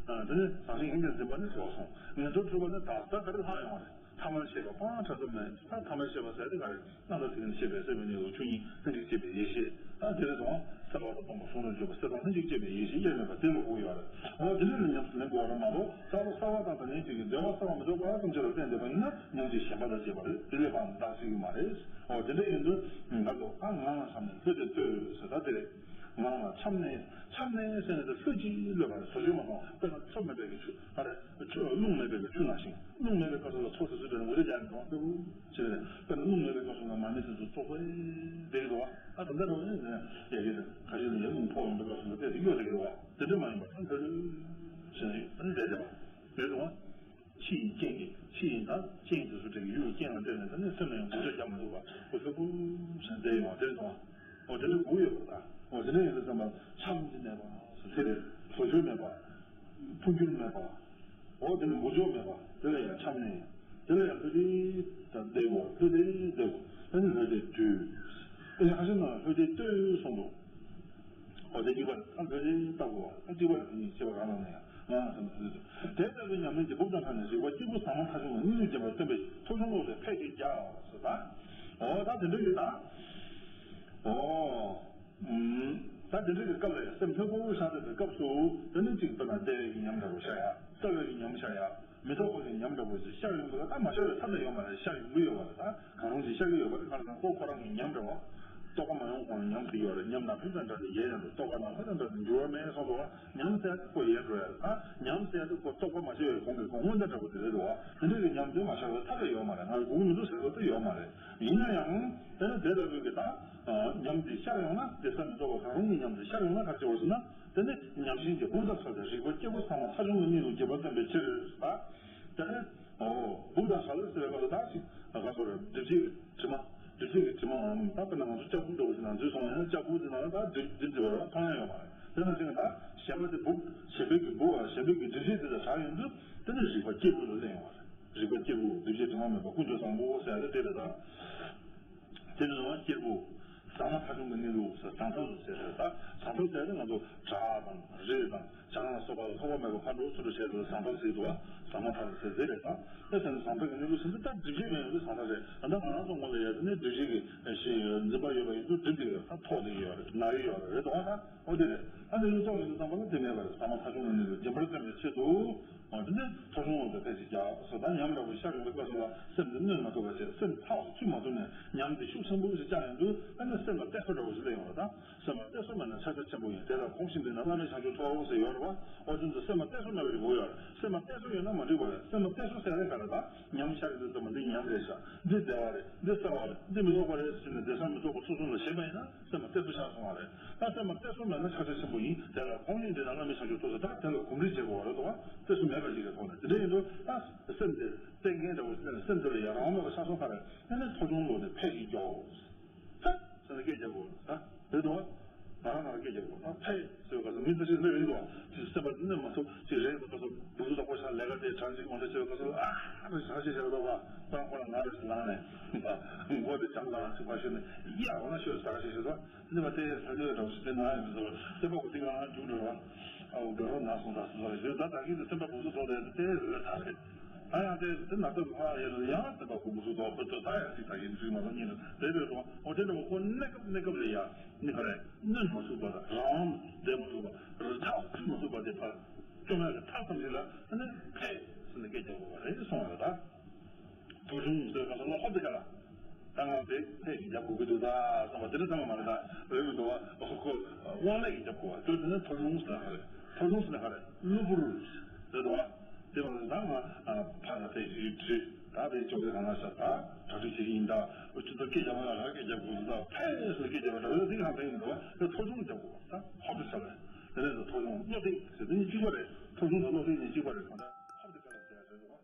དེ་ནི་བཟང་ཞིང་ཉམས་ཀྱིས་འཛིན་པ་ནི་གྲོལ་སོང་། ངན་རྟོག་འཁྲུལ་པ་ནི་དག་ད་ག་རེ་ལྷག་ཡོང་བ་རེད། ཐ་མལ་ཤེས་པ་སྤང་བླང་བྱ་ཐབས་མེད། ད་ཐ་མལ་ཤེས་པ་ཟེར་དེ་ག་རེད། རྣམ་དག་ཐིག་ལེ་ཤེས་པའི་སེམས་ཉིད་ལ་ཆོས་ཉིད་ལྷན་ཅིག་སྐྱེས་པའི་ཡེ་ཤེས། ད་དེ་རེད་དང་གསལ་བ་དང་སྟོང་པ་གསུང་རབ་བརྗོད་པ་གསལ་སྟོང་ལྷན་ཅིག་སྐྱེས་པའི་ཡེ་ཤེས་དབྱེར་མེད་པ་དེ་ལ་གོ་དགོས་ཡོད་རེད། འོ་དེ་འདྲ་ལ་ཉམས་སུ་ལེན་དགོས་པ་རེད་མ་གཏོགས་གསལ་བ་གསལ་བ་དང་དེ་ནས་ཅིག་གི་བདེ་བ་གསལ་བ་མི་རྟོག་པ་ཙམ་ཅིག་ལ་བརྟེན་བསྡད་པ་ཡིན་ན་ཉམས་ཀྱི་ཞེན་པ་དང་བཅས་པ་རེད། དེ་ལས་ཕར་འདའ་སྲིད་ཀྱི་མ་རེད། འོ་དེ་འདྲ་ཡིན་དུས་ང་ཚོ་ད་ངང་ལ་འཆམ་ནས་ལྷོད་དེ་ལྟོས་ཟེར་ད་དེ་རེད། ངང་ལ་འཆམ་ནས་འཆམ་ནས་ཟེར་ནས་དེ་ལྷོད་ཀྱིས་གློད་པ་རེད། བཟོ་བཅོས་མ་གཏོང་དཔེར་ན་མཚོ་མེད་པའི་གི་ཆུ་ཨ་རེད། ཆུ་རླུང་མེད་པའི་གི་ཆུ་ནང་བཞིན་རླུང་མེད་པའི་སྐབས་སུ་ལ་མཚོ་དེ་ཚོ་དེ་ལ་ངོ་རེ་རྒྱག་མི་འདུག་ལྟོས་ཅི་རེད། དཔེར་ན་རླུང་མེད་པའི་སྐབས་སུ་ལ་མ་ཎི་དེ་ཚོ་ཙོག་པས་བསྡད་ཀྱི་འདུག་བ། ཨ་ད་ལྟ་རང་ཡིན་ནས་ཡ་གི་ཁ་ཤས་ལ་ཡ་རླུང་ཕོག་ཡོང་པའི་སྐབས་སུ་ལ་དཔེ་དེ་གཡོ་བསྡད་ཀྱི་འདུག་བ། དེ་འདྲ་མ་ཡིན་པར་ཨ་ལྷོད་ལྷོད་བྱས་ནས་ཨ་ནི་བསྡད་བསྡད་པ་རེད་འདུག་བ། ཕྱི་ཡི་རྐྱེན་གྱིས་ཕྱི་ཡི་ད་རྐྱེན་དེ་ཚོ་དེ་གི་ཡུལ་གྱི་རྐྱེན་ལ་བརྟེན་ནས་ད་ནི་སེམས་ལ་ཡང་འགུལ་སྐྱོད་རྒྱག་མི་འདུག་བ། ཁོ་ལྷོད་ལྷོད་བྱས་ནས་བསྡད་ཡོང་བ་དེ་རེད་འདུག་བ། འོ་དེ་འདྲ་དགོས་ཡོད་པ་དང་། འོ་དེ་འདྲ་ཡིན་དུས་ཙམ་པ་འཆམ་གྱི་མེད་པ། དེ་རེད། བཟོ་བཅོས་མེད་པ། འཕོ་འགྱུར་མེད་པ། འོ་དེ་ནི་མུ་ཅོག་མེད་པ། དེ་ལ་ཡང་འཆམ་ནས། དེ་ལ་ཡང་ལྷོད་དེ་བསྡད་དགོས། ལྷོད་དེ་བསྡད་དགོས། དེ་ནི་ལྷོད་དེ་དུས། དེ་ནི་ཁ་ཤས་ནང་ལྷོད་དེ་ལྟོས་གསུངས་འདུག་འོ་དེ་གཅིག་པ་རེད། ད་ལྷོད་དེ་ལྟ་དགོས། ད་གཅིག་པ་རེད། དེ་གཉིས་ཁྱད་པར་གང་ལ་ན་ཡང་ང་ང་བསམ་ན་ལྷོད་དེ་དེ་ལྟ་བུའི་ཉམས་ལེན་གྱི་སྦུབས་དང་ལྷ་ནས་རིག་པ་སྐྱེས་བུ་ཟབ་མོ་མཐའ་བྱུང་ལ་གནས་ལུགས་རྒྱས་པར་སྟོན་པའི་ཐོས་བསམ་སློབ་ལས་ཕལ་ཆེར་རྒྱག་ཟེར་ད། འོ་ད་དེ་འདྲ་ཡིན་ད། འོ། ད་དེ་འདྲ་གི་སྐབས་ལ་སེམས་ལྷོད་པོ་བཞག་བསྡད་པའི་སྐབས་སུ་དེ་ནི་གཅིག་དཔེར་ན་བདེ་བའི་གི་ཉམས་འདྲ་པོ་ཤར་ཡ། གསལ་བའི་གི་ཉམས་ཤར་ཡ། མི་རྟོག་པའི་གི་ཉམས་འདྲ་པོ་ཞིག་ཤར་ཡོང་གི་ལ་ད་མ་ཤར་བའི་ཐབས་ད་ཡོད་མ་རེད། ཤར་ཡོང་གི་ཡོད་པ་རེད། ད་གང་རུང་ཞིག་ཤར་གི་ཡོད་པ་རེད། གང་ལ་ན་ཁོ་ཁོ་རང་གི་ཉམས་འདྲ་པོ། རྟོགས་པ་མ་ཡོང་གོང་ལ་ཉམས་ཤིག་ཡོད་རེད། ཉམས་ན་ཕུན་ཚོགས་འདྲ་ནི་ཡལ་ཡང་འགྲོ། རྟོགས་པ་ན་ལྷ་དང་འདྲ་ནི་འགྱུར་བ་མེད་གསུངས་འདུག་བ། ཉམས་ཟེར་ཁོ་ཡལ་འགྲོ་ཡ་རེད། ད་ཉམས་ཟེར་དུས་ཁོ་རྟོགས་པ་མ་ཤར་བའི་གོང་གི་གོང་སྔོན་དང་འདྲ་པོ་དེ་རེད་འདུག་བ། དེ་འདྲ་གི་ཉམས་དེ་མ་ཤར་བའི་ཐབས་ད་ཡོད་མ་རེད། ང་ལ་དགོས་ཀྱི་མི་འདུག་ཟེར་བ་ད་ཡོད་མ་རེད། ཡིན་ན་ཡང་དེ་ནི་དེ་ལྟ་བུའི་གི་ད། ཉམས་དེ་ཤར་ཡོང་ན་དེ་ས་མི་རྟོག་པ་གང་རུང་གི་ཉམས་དེ་ཤར་ཡོང་ན་ག་རེ་བྱེད་དགོས་ཟེར་ན། དེ་ནི་ཉམས་ཞེན་གྱི་སྦུབས་དང་བྲལ་ཏེ་རིག་པ་སྐྱེས་བུ་ཚང་མ་མཐའ་བྱུང་གི་གནས་ལུགས་རྒྱས་པར་སྟོན་པའི་ཕྱིར་ཟེར། དེ་ནི། འོ། སྦུབས་དང་བྲལ་ཟེར་བའི་སྐབས་སུ་ད་ཅིག་ང་ཚོར་སྒྲིབ་བྱེད་ཀྱི་དྲི་མ། སྒྲིབ་བྱེད་ཀྱི་དྲི་མའམ་ད་དཔེར་ན་ང་ཚོ་ལྕགས་སྦུབས་འདྲ་བོ་ཞིག་ནང་འཛུལ་སོང་བ་ཡིན་ན་ལྕགས་སྦུབས་དེ་ནང་ལ་ད་སྒྲིབ་སྒྲིབ་འདྲ་བ་མཐོང་ཡ་ཡོད་མ་རེད། དེ་ནང་བཞིན་ད་ཞེན་པ་དེ་སྦུབས་ཞེན་པའི་གི་སྦུབས་ཞེན་པའི་གི་སྒྲིབ་བྱེད་དེ་ལ་བྲལ་ཡོང་དུས་དེ་ནི་རིག་པ་སྐྱེས་བུ་ལ་སླེབས་ཡོང་བ་རེད། རིག་པ་སྐྱེས་བུ་སྒྲིབ་བྱེད་དྲི་མ་མེད་པ་ཀུན་ཏུ་བཟང་པོ་ཟེར་ཡ་དེ་དེ་རེད་ད། དེ་ནི་རང་སྐྱེས་བུ། ཟང་མ་ཐལ་བྱུང་གི་གནས་ལུགས་ཟེར། ཟང་ཐལ་ཟེར་ཟེར་ད། ཟང་ཐལ་ཟེར་ན་ང་ཚོ་བྲག་དང་རི་དང་བྱང་ལ་སོགས་པ་ལ་ཐོགས་པ་མེད་པར་ཕར་འགྲོ་ཚུར་འགྲོ་བྱས་ཏེ་ཟང་ཐལ་ཟེར་འདུག་བ། ཟང་མ་ཐལ་ཟེར་ཟེར་རེད་ད། དེ་ཟེར་ན་ཟང་ཐལ་གྱི་གནས་ལུགས་ཟེར་ན་ད་སྒྲིབ་བྱེད་མེད་ཡོད་དུས་ཟང་ཐལ་རེད། ད་ང་རང་ཚོ་ངོ་ལ་ཡ་དེ་ནས་སྒྲིབ་བྱེད་ཀྱི་ཞེས་འཛིན་པ་ཡོད་པ་ཡིན་དུས་སྒྲིབ་བྱེད་ཀྱི་ད་ཐོགས་ཀྱི་ཡོད་རེད། ན་གི་ཡོད་རེད། རེད་དོ། ད་འོ་དེ་རེད། ད་དེ་ཡུལ་ཐོག་ཡིན་དུས་ཙམ་པ་ལ་དེ་མེད་པ་རེད། ཟང་མ་ཐལ་བྱུང་གི་གནས་ལུགས་རྗེན་པར་བསྟན་པའི་ཆེད་དུ། འོ་དེ་ནས་ཐོ་གཞུང་དུ་ཕལ་ཆེར་རྒྱག་སོ། ད་ཉམས་འདྲ་པོ་ཤར་ཡོང་བའི་སྐབས་སུ་ལ་སེམས་དེ་གནོན་མ་ཐུབ་པ་བྱས། སེམས་ཐག་ཆུད་མ་ཐུབ་ནས་ཉམས་དེ་ཤུགས་ཆེན་པོ་ཞིག་བཅངས་ཡོང་དུས། ཨ་ནི་སེམས་ལ་གཏད་སོ་འདྲ་པོ་ཞིག་སླེབས་ཡོང་བ་དང་། སེམས་ལ་གཏད་སོ་མེད་ན་ཕྱག་རྒྱ་ཆེན་པོ་ཡིན། དེ་ལ་གོམས་ཤིང་འདྲིས་ན་བླ་མེད་བྱང་ཆུབ་ཐོབ་ཟེར་ཡོད་རེད་བ། འོ་དེ་ཚོ་སེམས་ལ་གཏད་སོ་མེད་པ་ཞིག་དགོས་ཡོད་རེད། སེམས་ལ་གཏད་སོ་ཡོད་ན་མ་འགྲིག་པ་རེད། སེམས་ལ་གཏད་སོ་ཟེར་ཡ་ག་རེ། ད་ཉམས་ཤར་གྱི་འདུག་ཟེར་བ། འདི་ཉམས་རེད་ཤག་འདི་བདེ་བ་རེད། འདི་གསལ་བ་རེད། འདི་མི་རྟོག་པ་རེད་ཟེར་ནས་བདེ་གསལ་མི་རྟོག་པ་སོ་སོ་ལ་ཞེན་པ་ཡིན་ན། སེམས་ལ་གཏད་སོ་ཆགས་སོང་བ་རེད། ད་སེམས་ལ་གཏད་སོ་མེད་ན་ཕྱག་རྒྱ་ཆེན་པོ་ཡིན། དེ་ལ་གོམས་ཤིང་འདྲིས་ན་བླ་མེད་བྱང་ཆུབ་ཐོབ་ཟེར། ད་དེ་ལ་གོམས་འདྲིས་བྱེད་དགོས་པ་རེད་དོ། གཏད་སོ་མེད་པ་ཞིག་གི་ཐོག་ནས། དེ་འདྲ་ཡིན་དུས་ད་སེམས་དེ་གཏད་མཁན་འདྲ་བོ་ཞིག་ནས་སེམས་དེ་ལ་ཡ་རང་དབང་མེད་པ་ཆགས་སོང་ཁ་རེད། དེ་ནས་ཐོ་གཞུང་ལོག་ནས་ཕེབས་ཀྱི་མགྱོགས། ཕེབས་ཟེར་ནས་སྐད་རྒྱབ་དགོས་རེད། ད་རེད་དོ། ང་རང་ང་རང་སྐད་རྒྱབ་དགོས། ད་ཕེབས་ཟེར་བའི་སྐབས་སུ་མི་ཚོ་ཞིག་སླེབས་ཡིན་དོ། ཅིག་སེམས་པ་གནོན་མ་ཐུབ། ཅིག་རེད་པ། སྐབས་སུ་འབུ་ཚོ་དོག་པོ་ཤ་ལས་ཀ་དེ་གྲ་སྒྲིག་མ་འདྲ་བྱེད་པའི་སྐབས་སུ། ཨ་རེ་ཟ་ཞིག་བྱས་དོ་བ། ད་ཁོ་ལ་ང་རེ་ཞིག་ལངས་ནས་མགོ་དེ་བྱང་ལ་ཅིག་ཕར་ཞོན་ནས། ཡ་འོ་ན་ཤོད་ཟ་ཞིག་བྱས་དོ། འདི་མ་དེ་ལྷ་ལྷོའི་རབ་ཞིག་དེ་ན་ཡོད་ཟེར་བ། དེ་པ་གོ་དེ་ང་རྒྱུགས་འགྲོ་བ། ཨའོ་དགའ་རོགས་ན་སོང་ད་སོང་ཟེར་བ་རེད། ད་ད་གིན་དུ་སེམས་པ་འབུ་ཚོ་དོག་དེ་དེ་རེད་ད་རེད། ད་ཡང་དེ་དེ་ན་ཚ་ཕ་ཡ་ཡང་སེམས་པ་ཁོ་འབུ་ཚོ་དོག་པོ་དོ། ད་ཡང་ཅིག་ད་གིན་ཅིག་མ་ལོ་གཉིས་ལ་དེ་དེ་དོ། འོ་དེ་འདྲ་བོ་ཁོ་གནས་སྐབས་གནས་སྐབས་ལ་ཡ་ནི་ག་རེ་གནོན་མ་ཐུབ་པ་དང་། རང་དབང་ལྡན་མ་ཐུབ་པ། རི་ཐག་ཆུད་མ་ཐུབ་པ་དེ་ཕར་བཅོམ་ཡག་གི་མཐའ་ཙམ་ཞིག་ལ་ཨ་ནི་ཕེབས་ཟེར་ནས་སྐད་རྒྱག་དགོས་པ་རེད་གསུངས་པ་རེད། ད་ཐོ་གཞུང་ཟེར་བ་ལ་ཧོབ་དེ་ག་ལ་ད་ང་དེ་ཕེབས་ཀྱི་རྒྱབ་དགོས་ཀྱི་འདུག་ད་བསམ་པ་དེ་འདྲ་ཙམ་མ་རེད། ད་འོས་མི་འདུག་བ། ཁོ་དབང་ལས་ཀྱི་རྒྱབ་དགོས་པ། དེ་ནི་ཐོ་གཞུང་ཟེར་ན་ག་རེད། ཐོ་གཞུང་ཟེར་ན་ག་རེད། གློ་བུར་ཟེར་འདུག་བ། དེ་བ་ད་ང་ཕ་ལ་དེ་ཞིག་བྲིས། ད་དེ་ཅོག་དེ་གང་ལ་ཤ་ད་གྲ་སྒྲིག་བྱེད་ཀྱི་ཡིན། ད་འུ་ཅི་ད་སྐད་རྒྱབ་ན་ལ་སྐད་རྒྱབ་དགོས་འདུག་ད་ཕེབས་ཟེར་སྐད་རྒྱབ་པ་འདྲ་བོ་དེ་གང་ཕན་གྱི་འདུག་བ། དེ་ཐོ་གཞུང་རྒྱབ་དགོས་པ། ད་ཧོབ་དེ་ཆ་ལ་དེ་ནས་ད་ཐོ་གཞུང་བློ་གཏད་ཟེར་དེ་གཉིས་གཅིག་པ་རེད། ཐོ་གཞུང་དང་བློ་གཏད་གཉིས་གཅིག་པ་རེད། གང་ལྟར་ཧོབ་དེ་ག་ལ་ཟེར་ཡ་ཟེར་འདུག་བ།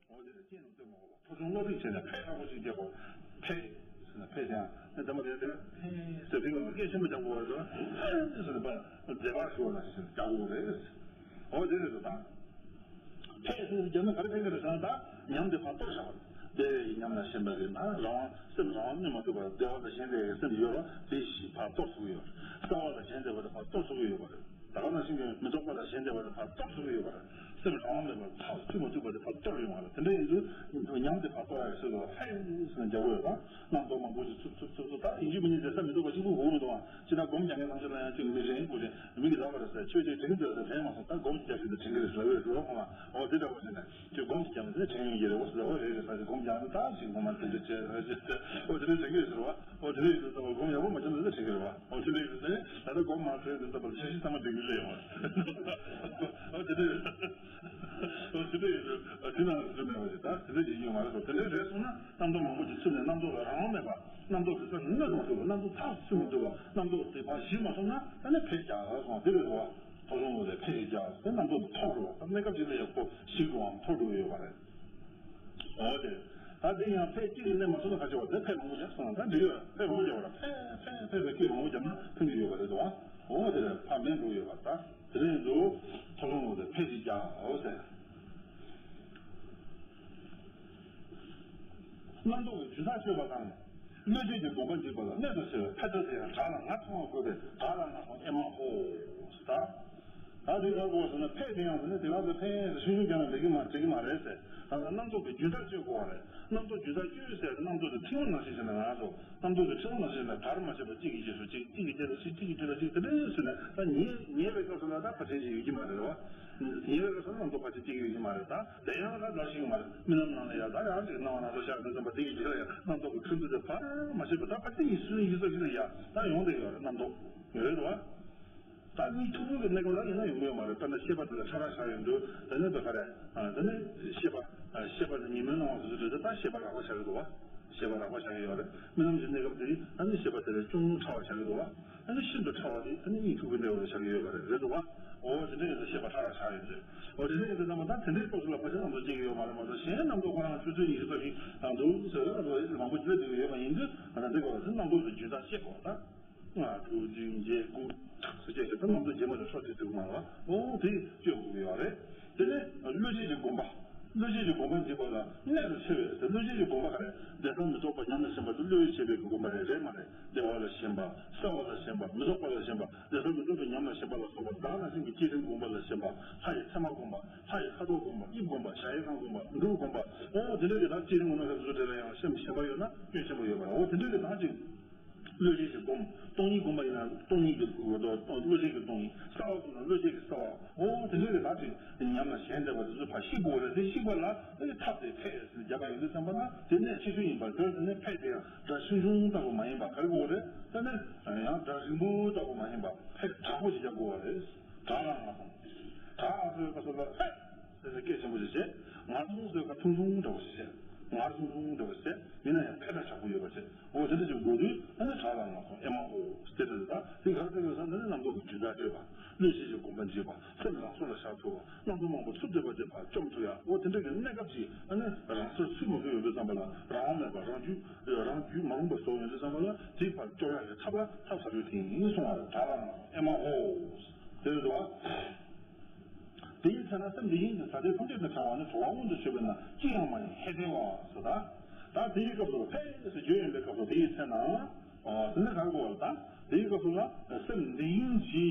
འོ་དེ་ལ་རྐྱེན་རྣམས་སྟོན་མ་དགོས་པ། ཐོ་གཞུང་བློ་གཏད་བྱས་ནས་ཕེབས་ཁག་པོ་ཞིག་རྒྱག་དགོས། ཕེབས་ཟེར་ནས་ཕེབས་ཀྱང་ནི་དེ་མ་དེ་དེ་ཕེབས་ཟེར་དེ་ག་ལ་སྐད་ཆེན་པོ་རྒྱག་དགོས་པ་རེད། ཕེབས་ཟེར་ནས་པ་མཛད་པར་ཞུ་བ་ལ་ཞིག་རྒྱག་དགོས་རེད། འོ་དེ་རེད་དོ། ད་ཕེབས་ཟེར་རྒྱག་ན་ག་རེ་ཕན་གྱི་རེད་ཟེར་ན། ད་ཉམས་དེ་ཕར་གཏོར་བཞག་པ་རེད། བདེ་བའི་ཉམས་ལ་ཞེན་པ་རེད་ན་རང་དབང་སེམས་རང་དབང་གནོན་མ་ཐུབ་པར་བདེ་བ་ལ་ཞེན་བསྡད་པའི་སེམས་ཡོད་རོགས་དེ་ཞིག་ཕར་གཏོར་ཐུབ་ཀྱི་ཡོད་རེད། གསལ་བ་ལ་ཞེན་བསྡད་པ་དེ་ཕར་གཏོར་ཐུབ་ཀྱི་ཡོད་པ་རེད། ད་ག་ནང་བཞིན་གྱི་མི་རྟོག་པ་ལ་ཞེན་བསྡད་པ་དེ་ཕར་གཏོར་ཐུབ་ཀྱི་ཡོད་པ་རེད། སེམས་རང་དབང་མེད་པར་ཐག་ཆོད་མ་ཐུབ་པ་དེ་ཕར་གཏོར་ཡོང་བ་རེད། དེ་འདྲ་ཡིན་དུས་ཉམས་དེ་ཕར་གཏོར་ཡག་ཕྱིར་དུ་ཧེ་ཟེར་ནས་རྒྱག་དགོས་ཡོད་པ། རྣམ་རྟོག་མང་པོ་ཞིག་ཚུབ་ཚུབ་ཚུབ་ཚུབ། ད་ཡིན་གཅིག་མིན་གཅིག་བསམ་མི་ཐུབ་པ་གཅིག་པུ་དགོས་མི་འདུག་ཨ། ཅི་ན་སྒོམ་རྒྱག་མཁན་ཐམས་ཅད་ལ་ཡང་ཅིག་མི་དྲན་དགོས་རེད། མི་གི་ལབ་པ་རེད་ཟེར། ཁྱོད་ཅིག་དྲན་གྱི་འདུག་ཟེར་དྲན་མ་སོང་། ད་སྒོམ་རྒྱག་བཞིན་དུ་དྲན་གྱི་རེད་ཟེར་ལབ་ཡོད་རེད་བ། ཁོང་ལ་འོ་དེ་འདྲ་བ་ཞིག་ནས་ཁྱོད་སྒོམ་རྒྱག་མི་ཚེ་དྲན་ཡོང་གི་རེད་བ་ཟེར་ལབ་པ་རེད། རེད་ཟེར་ཅིག་སྒོམ་རྒྱག་ན་ད་ཅིག་ཁོང་མ་དེ་འདྲ་བྱས་ཟེར་ཅིག་འོ་དེ་འདྲ་དྲན་གྱི་ཟེར་བ། འོ་དེ་འདྲ་ཡིན་དུས་ད་སྒོམ་ཡག་པོ་མ་བྱུང་ན་དྲན་གྱི་རེད་བ། འོ་དེ་འདྲ་ཡིན་དུས་ད་ད་སྒོམ་མ་བྱས་དུས་ད་བར་ཆ་ཤས་ཚང་མ་དྲན་གྱི་རེད་ཡོང་བ། འོ་དེ་འདྲ་ཡིན། འོ་དེ་འདྲ་ཡིན་དུས་དེ་ན་དེ་འདྲ་མེད་པ་ཞིག་ད་དེ་འདྲ་ཡིན་ཡོང་མ་རེད་དོ། དེ་འདྲ་རེད་སོང་ན། རྣམ་རྟོག་མང་པོ་ཅིག་ཚུད་ནས་རྣམ་རྟོག་ལ་རང་དབང་མེད་པ། རྣམ་རྟོག་གི་རྩར་གནོན་མ་ཐུབ་པ། རྣམ་རྟོག་ཐག་ཆོད་མ་ཐུབ་པ། རྣམ་རྟོག་དེ་ཕར་ཞི་མ་སོང་ན་ད་ནི་ཕེབས་རྒྱག་སོང་། དེ་རེད་དོ། ཐོ་གཞུང་ལོག་ནས་ཕེབས་རྒྱག་དེ་རྣམ་རྟོག་དེ་ཐོར་འགྲོ་བ། ད་གནས་སྐབས་ཅིག་ལ་ཡང་ཁོ་ཞི་དགོས་པའམ་ཐོར་འགྲོ་གི་ཡོད་པ་རེད། འོ་དེ། ད་དེ་ཡང་ཕེབས་གཅིག་གིས་གནས་མ་ཐུབ་ན་ག་ཅི་བ། དེ་ཕེབས་མང་པོ་རྒྱག་སོང་ན་ད་འགྲིག་ཡོད། ཕེབས་མང་པོ་རྒྱག་པ་ར་ཕེབས་ཕེབས་ཕེབས་ཟེར་སྐད་མང་པོ་བརྒྱབ་ན་ཕན་གྱི་ཡོད་པ་རེད་དོ། འོ་དེ་ཕར་མེད་འགྲོ་ཡོད་པ། ད་དེ་རིང་དུ་ཐོ་གཞུང་ལོག་ནས་ཕེབས་ཅིག་རྒྱག་འོ་ཟེར། རྣམ་རྟོག་གི་རྒྱུན་ཐག་གཅོད་པ་དང་། བློས་བྱས་ཀྱི་དགོངས་པ་འཇིག་པ་ལ་གནོད་དུ་ཟེར་བའི་ཕལ་ཆེར་དེ་ཡང་བྲག་ལ་ང་མཐོང་བ་བཀོད་པས་བྲག་ལ་ང་སོང་ཨེ་མ་ཧོ། ད་ད་དུས་ད་གོ་ཟེར་ན་ཕེབས་དེ་ཡང་ཟེར་ན་དེ་ག་ཚོད་ཕེབས་ཤུན་ཤུན་རྒྱག་ན་འགྲིག་གི་མ་འགྲིག་གི་མ་རེད་ཟེར། ད་ལྟ་རྣམ་རྟོག་གི་རྒྱུན་ཐག་གཅོད་དགོས་པ་རེད། རྣམ་རྟོག་རྒྱུན་ཐག་གཅོད་ཟེར་རྣམ་རྟོག་དེ་ཕྲེང་བ་ནང་བཞིན་ཟེར་ན་ང་ཚོ་རྣམ་རྟོག་དེ་ཕྲེང་བ་ནང་བཞིན་ལ་བར་མ་ཆད་པ་གཅིག་གི་རྗེས་སུ་གཅིག་གཅིག་གི་རྗེས་ལ་གཅིག་གཅིག་གི་རྗེས་ལ་གཅིག་དེ་འདྲ་ཟེར་ན་ད་ཉལ་ཉལ་བའི་སྐབས་སུ་ལ་ད་ཕར་ཕྲན་ཞིག་ཡོད་ཀྱི་མ་རེད་བ། ཉལ་བའི་སྐབས་སུ་རྣམ་རྟོག་ཕར་ཕྱིན་གཅིག་ཡོད་ཀྱི་མ་རེད། ད་དེ་ཡང་ད་འདྲ་ཞིག་མ་རེད། རྨི་ལམ་ནང་ལ་ཡང་ད་ཡང་ཅིག་སྣང་བ་སྣ་ཚོགས་ཤར་དུས་ཙམ་པ་དེ་གི་རྗེས་ལ་ཡང་རྣམ་རྟོག་གི་འཕྲོ་འདུ་དེ་བར་མ་ཆད་པ་ད་ཕར་ཕྱིན་ཡིན་སྲིད་ཡིན་ས་ཞིག་ལ་ཡ་ད་ཡོང་བསྡད་ཡོད་རེད། རྣམ་རྟོག་ཡོད་རེད་བ། ད་གཉིད་འཐུག་པོ་གི་གནས་སྐབས་ལ་ཡིན་ན་ཡོང་གི་ཡོད་མ་རེད། དཔེར་ན་ཤེས་པ་དེ་ལ་ཕྲ་རགས་ཆགས་ཡོང་དུས་དེ་ནས་ད་ག་རེ། དེ་ནས་ཤེས་པ། ཤེས་པ་དེ་ཉིན་མོའི་སྣང་བ་སོ་སོ་རེད་དེ་ད་ཤེས་པ་རགས་པ་ཆགས་ཀྱི་འདུག་བ། ཤེས་པ་རགས་པ་ཆགས་ཀྱི་ཡོད་རེད། རྨི་ལམ་གྱི་གནས་སྐབས་དེ་ད་ནི་ཤེས་པ་དེ་ལས་ཅུང་ཕྲ་བ་ཆགས་ཀྱི་འདུག་བ། ད་ནི་ཤིན་ཏུ་ཕྲ་བ་དེ་ད་ནི་གཉིད་འཐུག་པོའི་གནས་སྐབས་ལ་ཆགས་ཀྱི་ཡོད་པ་རེད། རེད་འདུག་བ། འོ་དེ་འདྲ་ཡིན་ཙང་ཤེས་པ་ཕྲ་རགས་ཆགས་ཡོད་རེད། འོ་དེ་འདྲ་ཡིན་ཙང་རྣམ་པ་ད་དེ་འདྲའི་སྐབས་སུ་ལ་ཕལ་ཆེར་རྣམ་རྟོག་སྐྱེ་གི་ཡོད་མ་རེད་མ་གཏོགས་གཞན་རྣམ་རྟོག་ཁོ་རང་ཆུ་ཚོད་ཉི་ཤུ་རྩ་བཞི་ནང་འདུག་ཟེར་བ་ལ་མང་པོ་ཅིག་ལ་འདུག་ཡོད་པ་ཡིན་དུས་ང་ད་འདི་སྐབས་ལ་རྣམ་རྟོག་གི་རྒྱུན་ཐག་བཅད་དགོས་པ་ད། ལྔ་དྲུག་བདུན་བརྒྱད་དགུ་ཐག་སུ་བཅད་ཞེས་ད་རྣམ་རྟོག་རྗེས་མ་ལ་སྲོག་ཐོག་ཐུག་མ་ལ་འོ་དེ་གཅོད་དགོས་ཡོད་རེད། དེ་ནས་བློས་བྱས་ཀྱི་དགོངས་པ། བློ་ཆོས་ཀྱི་སྒོམ་པ་འཇིག་པ་ལ་གནད་དུ་ཆེ་བས་ཟེར། བློ་ཆོས་ཀྱི་སྒོམ་པ་ག་རེ། བདེ་གསང་མི་རྟོག་པ་ཉམས་ལ་ཞེན་པ་དེ་བློས་བྱས་པའི་སྒོམ་པ་རེད། རེད་མ་རེད། བདེ་བ་ལ་ཞེན་པ། གསལ་བ་ལ་ཞེན་པ། མི་རྟོག་པ་ལ་ཞེན་པ། བདེ་གསང་མི་རྟོག་པའི་ཉམས་ལ་ཞེན་པ་ལ་སོགས་པ་བདག་ནང་བཞིན་གྱི་བསྐྱེད་རིམ་སྒོམ་པ་ལ་ཞེན་པ། ལྷ་ཡི་མཚན་མ་སྒོམ་པ། ལྷ་ཡི་ཁ་དོག་སྒོམ་པ། དབྱིབས་སྒོམ་པ། གཞལ་ཡས་ཁང་སྒོམ་པ། འབྲུ་སྒོམ་པ། འོ་དེ་འདྲ་གི་ད་བསྐྱེད་རིམ་སྒོམ་པ་སོགས་སུ་དེ་ལ་ཡང་སེམས་ཞེན་པ་ཡོད་ན་སྐྱོན་ཆེན་པོ་ཡོད་པ་རེད། འོ་དེ་འདྲ་གི་ད་ཅིག་བློ་ཆོས་ཀྱི་སྒོམ། སྟོང་ཉིད་སྒོམ་པ་ཡིན་ན་སྟོང་ཉིད་ཀྱི་བློ་ཆོས་ཀྱི་སྟོང་ཉིད། གསལ་བ་སྒོམ་ན་བློ་ཆོས་ཀྱི་གསལ་བ། འོ་དེ་འདྲ་གི་ད་ཅིག་ཉམས་ལ་ཞེན་བསྡད་པ་དེ་ཚོ་ཕར་ཤེས་དགོས་རེད། དེ་ཤེས་པ་ལ་ཨེ་ཐབས་དེ་ཕེབས་རྒྱབ་པ་ཡིན་དུས་ཙམ་པ་ན་དེ་གནད་ཆེ་ཤོས་ཡིན་པ། དེར་དེ་ནས་ཕེབས་དེ་ཡང་སྒྲ་ཆུང་ཆུང་ལྟ་བུ་མ་ཡིན་པ་ག་རེ་དགོས་རེད། དེ་ནས་ཡང་སྒྲ་རིང་པོ་ལྟ་བུ་མ་ཡིན་པ་ཕེབས་དྲག་པོ་ཞིག་རྒྱབ་དགོས་པ་རེད། དྲག་ལ་ང་སོང་། དྲག་ལ་སོང་བའི་སྐབས་སུ་ལ་ཕེབས། ཟེར་ནས་སྐད་ཆེན་པོ་ཞིག་བྱས། ངར་སོང་ཟེར་ཁ་ཐུང་ཐུང་འདྲ་བོ་ཞིག་བྱས། ངར་ཐུང་ཐུང་འདྲ་བོ་ཞིག་བྱས། ཡིན་ན་ཡང་ཕེབས་པ་དྲག་པོ་ཡོད་པ་བྱས། འོ་དེ་འདྲ་ཞིག་དགོས་དུས་ཨ་ནི་དྲག་ལ་ང་སོང་ཨེ་མ་ཧོ། དེ་འདྲ་ད་དེ་ག་རེ་ཟེར་ན་འདི་ནི་རྣམ་རྟོག་གི་རྒྱུན་ཆགས་བྲལ་བ། བློས་བྱས་ཀྱི་སྒོམ་པ་འཇིག་པ། སེམས་རང་སོ་ལ་བཞག་ཐུབ་པ། སྣ་ཚོགས་མང་པོ་ཚུར་འདེབས་པ་དེ་ཕར་བཅོམ་ཐུབ་ཡ། འོ་དེ་འདྲ་གི་གནས་སྐབས་ཤིག་ཨ་ནི་རང་སོར་ཚུད་མ་ཐུབ་ཡོང་དུས་ཙམ་པ་ལ་རང་དབང་མེད་པ། རང་རྒྱུད་རང་རྒྱུད་མ་རུངས་པ་བཟོ་ཡོང་དུས་ཙམ་པ་ལ་དེ་ཕར་བཅོམ་ཡ་གི་ཐབས་ལ་ཐབས་ཟབ་ཡོད་དེ་ཡིན་གསུང་བ་རེད། དྲག་ལ་ང་སོང་ཨེ་མ་ཧོ། དེ་རེད་དོ། དེའི་ཚེ་ན་སེམས་འདི་ཡིན་གྱི་ས་དེ་ཐམས་ཅད་དུ་བྲལ་བ་ནི་གྲོལ་བ་མངོན་དུ་གྱུར་པས་ན་ཅི་ཡང་མ་ཡིན་ཧེ་ཏེ་བ་ཟེར། ད་ད་དེའི་སྐབས་སུ་ཕེབས་སུ་བརྗོད་ཡོང་པའི་སྐབས་སུ་དེའི་ཚེ་ན། ཨོ་དེ་ནི་ག་རེ་གོ་བ་ད་དེའི་སྐབས་སུ་ལ་སེམས་འདི་ཡིན་གྱི་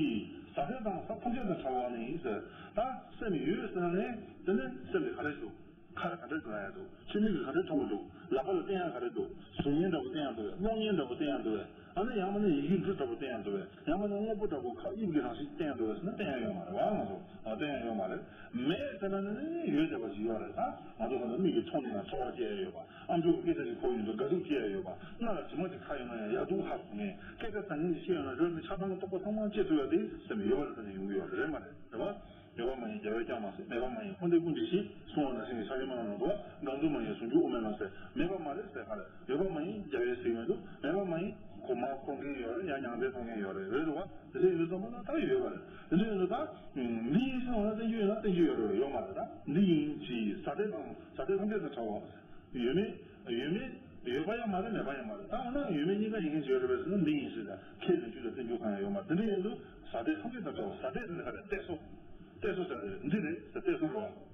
ས་དེ་དང་ས་ཐམས་ཅད་དུ་བྲལ་བ་ནི་ཟེར། ད་སེམས་ཡོད་ཟེར་ན་ནི་དེ་ནི་སེམས་དེ་ག་རེ་ཞུ། ཁ་ལ་ག་འདྲ་འདུག་ཡ་འདུག་ཆུ་མིག་གིས་ག་འདྲ་མཐོང་གི་འདུག་ལག་པ་ལ་བསྟན་ཡ་ག་རེ་འདུག་གཟུགས་བརྙན་འདྲ་པོ་བསྟན་ཡ་འདུག་བས། གློག་བརྙན་འདྲ་པོ་བསྟན་ཡ་འདུག་བས། ཨ་ནི་ཡང་མིན་ན་ཡི་གེ་འབྲུ་འདྲ་པོ་བསྟན་ཡ་འདུག་བས། ཡང་མིན་ན་དངོས་པོ་འདྲ་པོ་ཁ་དབྱིབས་ཀྱི་རང་བཞིན་བསྟན་ཡ་འདུག་བས་ཟེར་ན་བསྟན་ཡ་ཡོད་མ་རེད་བ། ང་ཚོ་ཨ་བསྟན་ཡ་ཡོད་མ་རེད། མེད་ཟེར་ན་ནི་ཡོད་བསྡད་པ་ཞིག་ཡོད་རེད། ད་ང་ཚོ་ཁ་ན་མིག་གིས་མཐོང་ནས་ན་ཚོར་བ་སྐྱེ་ཡ་ཡོད་པ། ཨམ་ཅོག་གི་སྐད་ཆ་ཞིག་གོ་ཡོང་དུས་དགའ་སྡུག་སྐྱེ་ཡ་ཡོད་པ། སྣ་ལ་ཞིམ་མ་ཅིག་ཁ་ཡོང་ན་ཡང་ཡག་སྡུག་ཧ་གོ་ངེས། སྐད་ཆ་བཟང་ངན་ཅིག་བཤད་ཡོང་ན་རོལ་ནས་ཆགས་སྡང་ལ་རྟོག་པ་ཚང་མ་སྐྱེ་ཐུབ་ཡ་དེ་སེམས་ཡོད་པ་ལ་བརྟེན་ནས་ཡོང་གི་ཡོད་རེད་མ་རེད། རེད་བ། ཡོད་པ་མ་ཡིན་རྒྱལ་བས་ཀྱང་མ་གསུངས། མེད་པ་མ་ཡིན་འཁོར་འདས་ཀུན་གྱི་གཞི། གསུང་བ་ནང་བཞིན་གྱི་ཕྱག་རྒྱ་མ་ལ་ནོར་འདུག་བ། གང་འདུལ་མ་ཡིན་ཟུང་འཇུག་དབུ་མའི་ལམ་ཟེར། མེད་པ་མ་རེད་ཟེར་ག་རེ། ཡོད་པ་མ་ཡིན་རྒྱལ་བས་ཟེར་ཡོང་དུས་མེད་པ་མ་ཡིན་གོ་མ་གོ་མཁན་ཡོད་རེད། ཡང་མྱང་འདས་མཐོང་མཁན་ཡོད་རེད། རེད་འདུག་བ། དེ་འདྲ་ཡིན་དུས་ཙམ་པ་ན་ད་ཡོད་པ་རེད། དེ་འདྲ་ཡིན་དུས་ད་འདི་ཡིན་ཟེར་བ་ན་བསྟན་རྒྱུ་ཡོད་ན་བསྟན་རྒྱུ་ཡོད་རེད། ཡོད་མ་རེད། ད་འདི་ཡིན་གྱི་ས་དེ་དང་ས་དེ་ཐམས་ཅད་དུ་བྲལ་བ། ཡོད་མེད་ཡོད་མེད་ཡོད་པ་ཡང་མ་རེད། མེད་པ་ཡང་མ་རེད། ད་འོ་ན་ཡོད་མེད་གཉིས་ཀ་ཡིན་མཁན་ཅིག་ཡོད་རེད་པས་ཟེར་ན་འདི་ཡིན་ཞེས་དང་ཁས་ལེན་རྒྱུ་དང་བསྟན་རྒྱུ་གང་ཡང་ཡོད་མ་རེད། དེ་འདྲ་ཡིན་དུས་ས་དེ་ཐམས་ཅད་དང་བྲལ་བ། ས་དེ་དེ་ནི་ག་རེ། གཏད་སོ། གཏད་སོ་ཟེར་རེད། འདི་རེད་ཟེར་གཏད་སོ་རེད་བ།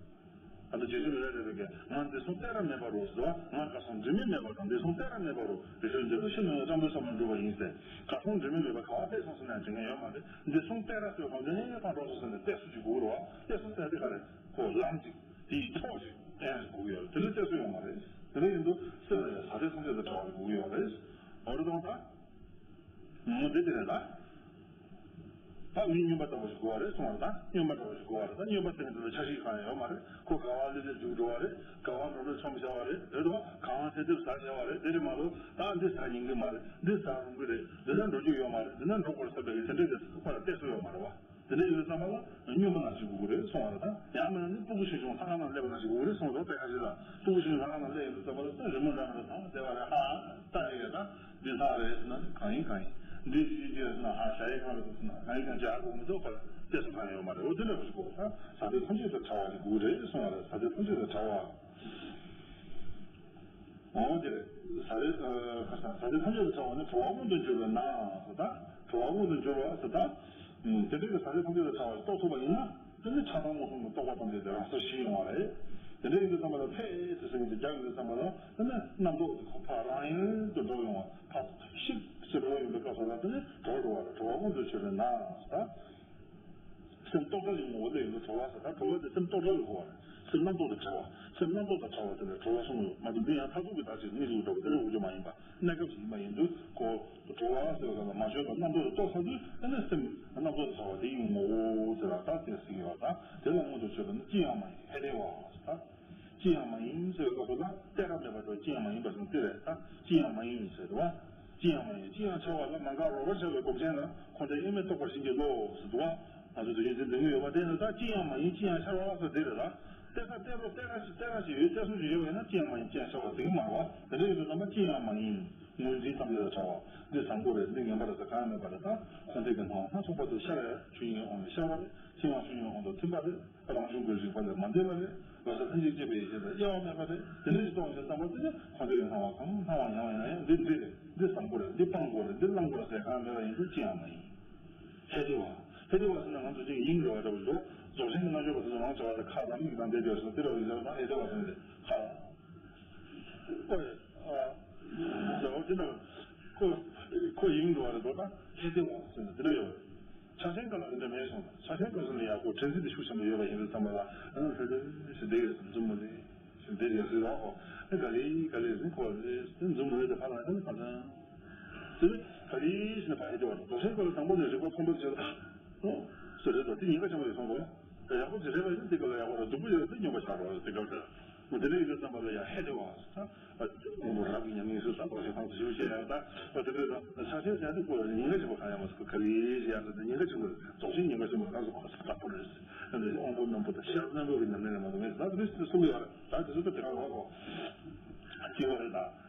ད་ལྟ་རྗེ་བཙུན་མི་ལ་རས་པས་ཀྱང་ང་འདི་གསུང་གཏད་ར་མེད་པ་རུ་ཟེར་བ། ང་གར་སོང་དྲི་མེད་མེད་པ་དང་འདི་གསུང་གཏད་ར་མེད་པ་རུ་རི་ཁྲོད་འདི་རུ་ཤི་ནས་ཡང་བཅོམ་ལྡན་ས་མ་འགྲུབ་པ་ཡིན་ཟེར། གར་སོང་དྲི་མེད་མེད་པ་ག་བ་གཏད་སོང་ཟེར་ན་དྲི་མེད་ཡོད་མ་རེད། འདི་གསུང་གཏད་ར་ཟེར་བ་གང་དེ་ནས་ཡང་གང་འགྲོ་སོང་ཟེར་ནས་གཏད་སོ་ཅིག་དགོས་རེད་བ། གཏད་སོ་ཟེར་དེ་ག་རེད། ཁོ་ལམ་ཅིག་དེའི་ཐོག་ཅིག་གཏད་དགོས་ཀྱི་ཡོད་རེད། དེ་འདྲ་གཏད་སོ་ཡོད་མ་རེད། དེ་འདྲ་ཡིན་དུས་སེམས་ལ་ཡང་ས་དེ་ཐམས་ཅད་དང་བྲལ་བ་དགོས་ཀྱི་ཡོད་རེད། འོ་རེད་དང་ད། ངོ་དེ་དེ་རེད་ད། ད་མི་སྨྱོན་པ་ལྟ་བུ་ཞིག་དགོས་པ་རེད་གསུངས་པ་རེད། ད་སྨྱོན་པ་ལྟ་བུ་ཞིག་དགོས་པ་རེད། ད་སྨྱོན་པ་ཟེར་མཁན་དེ་ལ་ཆ་ཤས་གང་ཡང་ཡོད་མ་རེད། ཁོ་ག་བ་ལི་ལི་འཇུག་འགྲོ་བ་རེད། ག་བ་འགྲོ་འགྲོ་ཆོམ་བྱ་བ་རེད། རེད་དོ། གང་དེ་དེར་ཟ་བྱ་བ་རེད། དེ་རེད་མ་གཏོགས་ད་འདི་ཟ་ཉན་གི་མ་རེད། འདི་ཟ་རུང་གི་རེད། འདི་ན་འགྲོ་རྒྱུ་ཡོད་མ་རེད། འདི་ན་འགྲོ་དགོས་རེད་ཟེར་བའི་དེ་འདྲའི་གི་ཁོ་ལ་གཏད་སོ་ཡོད་མ་རེད་བ། དེ་འདྲ་ཡིན་དུས་ཙམ་པ་ལ་སྨྱོན་པ་ནང་བཞིན་དགོས་ཀྱི་རེད་གསུངས་པ་རེད། ད་ཡང་མིན་ན་ནི་སྤུ་གུ་ཆུང་ཆུང་ལྷ་ཁང་ནང་སླེབས་པ་ནང་བཞིན་དགོས་ཀྱི་རེད་གསུངས་འདུག་དཔེ་ཁ་ཤས་ལ་སྤུ་གུ་ཆུང་ཆུང་ལྷ་ཁང་ནང་སླེབས་ཡོང་དུས་ཙམ་པ་ལ་ད་རི་མོ་འདྲ་འདྲ་དང་བསྡད་པ་རེད། ཧ་ཧ་ལྟ་ཡི་ད་འདི་ལྷ་རེད་ཟེར་ན་གང་ཡིན་གང་ཡིན། འདི་ཅི་ཅི་ཟེར་ན་ཧ་གཞལ་ཡས་ཁང་རེད་ཟེར་ན་གང་ཡིན་གང་ཡིན། ཇ་གོ་མི་ཐོག་པར་གཏད་སོ་གང་ཡོད་མ་རེད། འོ་དེ་འདྲ་པོ་ཞིག་དགོས། ད་ས་དེ་ཐམས་ཅད་དུ་བྲལ་བ་ཞིག་དགོས་རེད་གསུངས་པ་རེད། ས་དེ་ཐམས་ཅད་དུ་བྲལ་བ། འོ་དེ་རེད། ས་དེ་ཁ་སང་ས་དེ་ཐམས་ཅད་དུ་བྲལ་བ་ནི་གྲོལ་བ་མངོན་དུ་གྱུར་པས་ན་ཟེར། ད་གྲོལ་བ་མངོན་དུ་གྱུར་པ་ཟེར། ད་དེ་འདྲའི་གི་ས་དེ་ཐམས་ཅད་དུ་བྲལ་བ་རྟོགས་ཐུབ་པ་ཡིན་ན། དེ་ནི་ཆགས་སྡང་རྨོངས་གསུམ་གྱི་རྟོག་པ་ཐམས་ཅད་དེ་རང་སར་ཞི་ཡོང་བ་རེད། དེ་འདྲ་ཡིན་དུས་ཙམ་པ་ལ་ཕེབས་ཏེ་སེམས་ཀྱི་རྒྱབ་ཡོང་དུས་ཙམ་པ་ལ་དེ་ནི་རྣམ་རྟོག་དེ་ཁོ་ཕར་རང་ཡུལ་དུ་འགྲོ་ཡོང་བ། ཕར་ཞིབ་ཅིག་འགྲོ་ཡོང་པའི་སྐབས་སུ་ལ་དེ་ནི་གྲོལ་འགྲོ་བ་རེད། གྲོལ་བ་མངོན་དུ་གྱུར་པས་ན་ཟེར། སེམས་རྟོག་བྲལ་གྱི་ངོ་བོ་ལ་ཡིན་ན་གྲོལ་བ་ཟེར། ད་གྲོལ་བ་དེ་སེམས་རྟོག་བྲལ་ལ་གོ་བ་རེད། སེམས་རྣམ་རྟོག་ཏུ་བྲལ་བ། སེམས་རྣམ་རྟོག་ཏུ་བྲལ་བ་དེ་ལ་གྲོལ་བ་གསུངས་ཡོད་མ་གཏོགས། འདི་ཡང་མཐར་ཐུག་གི་བདག་ཅིག་གནས་ལུགས་འདྲ་བོ་དེ་འདྲ་འོས་ཀྱི་མ་ཡིན་པ། གནས་སྐབས་ཤིག་ཡིན་པ་ཡིན་དུས་ཁོ་གྲོལ་བ་ཟེར་བ་ལ་མ་བྱོན་པར་རྣམ་རྟོག་ཏུ་རྟོགས་ཚར་དུས་ཨ་ནི་སེམས་རྣམ་རྟོག་ཏུ་བྲལ་བ་དེ་ཡི་ངོ་བོ་ཟེར་བ་ད་དེ་ཟེར་གྱི་ཡོད་ད། དེ་ལ་མངོན་དུ་བྱས་པ་ནི་ཅི་ཡང་མ་ཡིན་ཧེ་རེ་བ་ཟེར་ད། ཅི་ཡང་མ་ཡིན་ཟེར་བའི་སྐབས་སུ་ད་གཏད་ར་མེད་པ་དང་ཅི་ཡང་མ་ཡིན་པ་ཟེར་དེ་རེད་ད། ཅི་ཡང་མ་ཡིན་ཟེར་བ། ཅི་ཡང་མ་ཡིན། ཅི་ཡང་ཆར་བ་ལ་མ་འགགས་རོལ་པར་བྱ་བའི་སྒོམ་ཆེན་ལ་འཁོར་འདས་དབྱེར་མེད་རྟོགས་པར་བྱིན་གྱིས་རློབས་ཟེར་འདུག་བ། ང་ཚོ་དུས་རྒྱུན་དེ་འདོན་གྱི་ཡོད་པ་དེ་ནི་ད་ཅི་ཡང་མ་ཡིན་ཅི་ཡང་ཤར་བ་ཟེར་དེ་རེད་ད། གཏད་ས་གཏད་རོགས་གཏད་ར་ཞིག་གཏད་ར་ཞིག་ཡོད་གཏད་སོ་ཞིག་ཡོད་པ་ཡིན་ན་ཅི་ཡང་མ་ཡིན་ཅི་ཡང་ཤར་བ་ཟེར་གྱི་མ་རེད་བ། དེ་འདྲ་ཡིན་དུས་ཙམ་པ་ཅི་ཡང་མ་ཡིན། ངོས་འཛིན་ཙམ་ལས་བྲལ་བ། འདི་བཟང་པོ་རེད། འདི་ངན་པ་རེད་ཟེར་གང་ཡང་མེད་པ་རེད་ད། འཁོར་འདས་ཀྱི་སྣང་བ་སྣ་ཚོགས་པ་དེ་ཤར་ཡ་ཆོས་ཉིད་དབང་ལས་ཤར་བ་རེད། ཆོས་དབང་ཆོས་ཉིད་དབང་དུ་མཐུན་པ་རེད། རང་བྱུང་གི་རིག་པ་ལས་མ་འདས་པ་རེད། ལོ་ཙཱ་ལྷན་ཅིག་སྐྱེས་པའི་ཡེ་ཤེས་དང་དབྱེ་བ་མེད་པ་རེད། དེ་འདྲ་ཞིག་རྟོགས་ཡོང་དུས་ཙམ་པ་དེ་ནི་འཁོར་འདས་ཀྱི་སྣང་བ་གང་སྣང་བ་ཡང་བ་ཡང་ཡང་འདི་འདི་རེད། འདི་བཟང་པོ་རེད། འདི་སྤང་དགོས་རེད། འདི་བླང་དགོས་རེད་ཟེར་གང་མེད་པ་ཡིན་དུས་ཅི་ཡང་མ་ཡིན། ཧེ་རེ་བ། ཧེ་རེ་བ་ཟེར་ན་ང་ཚོ་ཅིག་ཡིན་རེ་བ་འདྲ་བོ་འདུག་རྫོགས་ཆེན་གྱི་རྣལ་འབྱོར་པ་དེ་ཚོ་རང་བྱ་བ་དང་ཁ་དང་མིག་དང་དེ་འདྲ་ཞིག་དེ་འདྲ་བ་ཡིན་ཙང་ཨེ་བདེ་བ་ཟེར་ནས་ཁ་ཨོ་ཡ་ཨ་ཟེར་བ་དེ་འདྲ་ཁོ་ཁོ་ཡིན་འགྲོ་བ་རེད་འགྲོ་ད་ཨེ་བདེ་བ་ཟེར་ནས་དེ་འདྲ་ཡོད། ཕྱག་ཆེན་སྐབས་ལ་དེ་འདྲ་མེད་སོང་། ཕྱག་ཆེན་སྐབས་སུ་ནི་ཡག་པོ་དྲན་ཚུལ་དེ་ཤུགས་ཆེན་པོ་ཡོད་པ་ཡིན་དུས་ཙམ་པ་ལ་ཨ་ནི་ཕལ་ཆེར་ཞེ་བདེ་ཡོད་འཛུམ་མོ་ནི་ཞེ་བདེ་ཡོད་ཟེར་རོགས་ཨོ་ཨེ་ག་ལེ་ག་ལེ་ཟེར་ཁོ་ལ་འཛུམ་མོ་ཡོད་དེ་ཕར་ལ་ཨ་ནི་ཕར་ལ། དེ་ནི་ག་རེ་ཞེ་ན་ཕ་ཧེ་དེ་བ་རྡོ་ཤལ་སྐོར་ལ་དང་པོ་ནས་རིག་པ་ཕུང་པོའི་ཆེད་དུ་སོ་རེད་དོ། དེ་ཉེན་ཁ་ཆེན་པོ་རེད་སོང་དོ། ཡག་པོ་ཅིག་རེད་པ་ཡིན་དེ་ག་ལ་ཡག་པོ་རེད་སྡུག་པོ་ཡོད་དེ་སྙོམས་པ་ཆགས་རོགས་རེད་དེ་ག་ལ་དེ་ནས་ཡིན་དུས་ཙམ་པ་ལ་ཡང་ཧེ་དེ་བ་ད་དངོས་པོ་རབ་ཀྱི་ཉམས་ལེན་སུ་ས་ཐོག་ཞིག་ཐང་དུ་ཞིག་བྱས་ཡང་ད་དེ་རེད་དོ། ཆ་ཤས་ཆ་དེ་སྐོར་ལ་ཉེན་ཁ་ཆེན་པོ་གང་ཡང་མ་སོང་ག་རེ་ཞེ་ཡང་ད་ཉེན་ཁ་ཆེན་པོ་རེད། རྫོགས་ཆེན་ཉེན་ཁ་ཆེན་པོ་རེད། ད་སོ་ཁོ་ས་ཐག་པོ་རེད། དབང་པོ་རྣོན་པོ་དང་ཤེས་རབ་རྣོན་པོ་གི་ཉམས་ལེན་ལས་མ་གཏོགས་མེད་ད་དེ་རེད་གསུང་གི་ཡོད་རེད། ད་དེ་ཚོ་ད་དེ་ག་ལ་བ་གོ་སྐྱེ་བ་རེད་ད།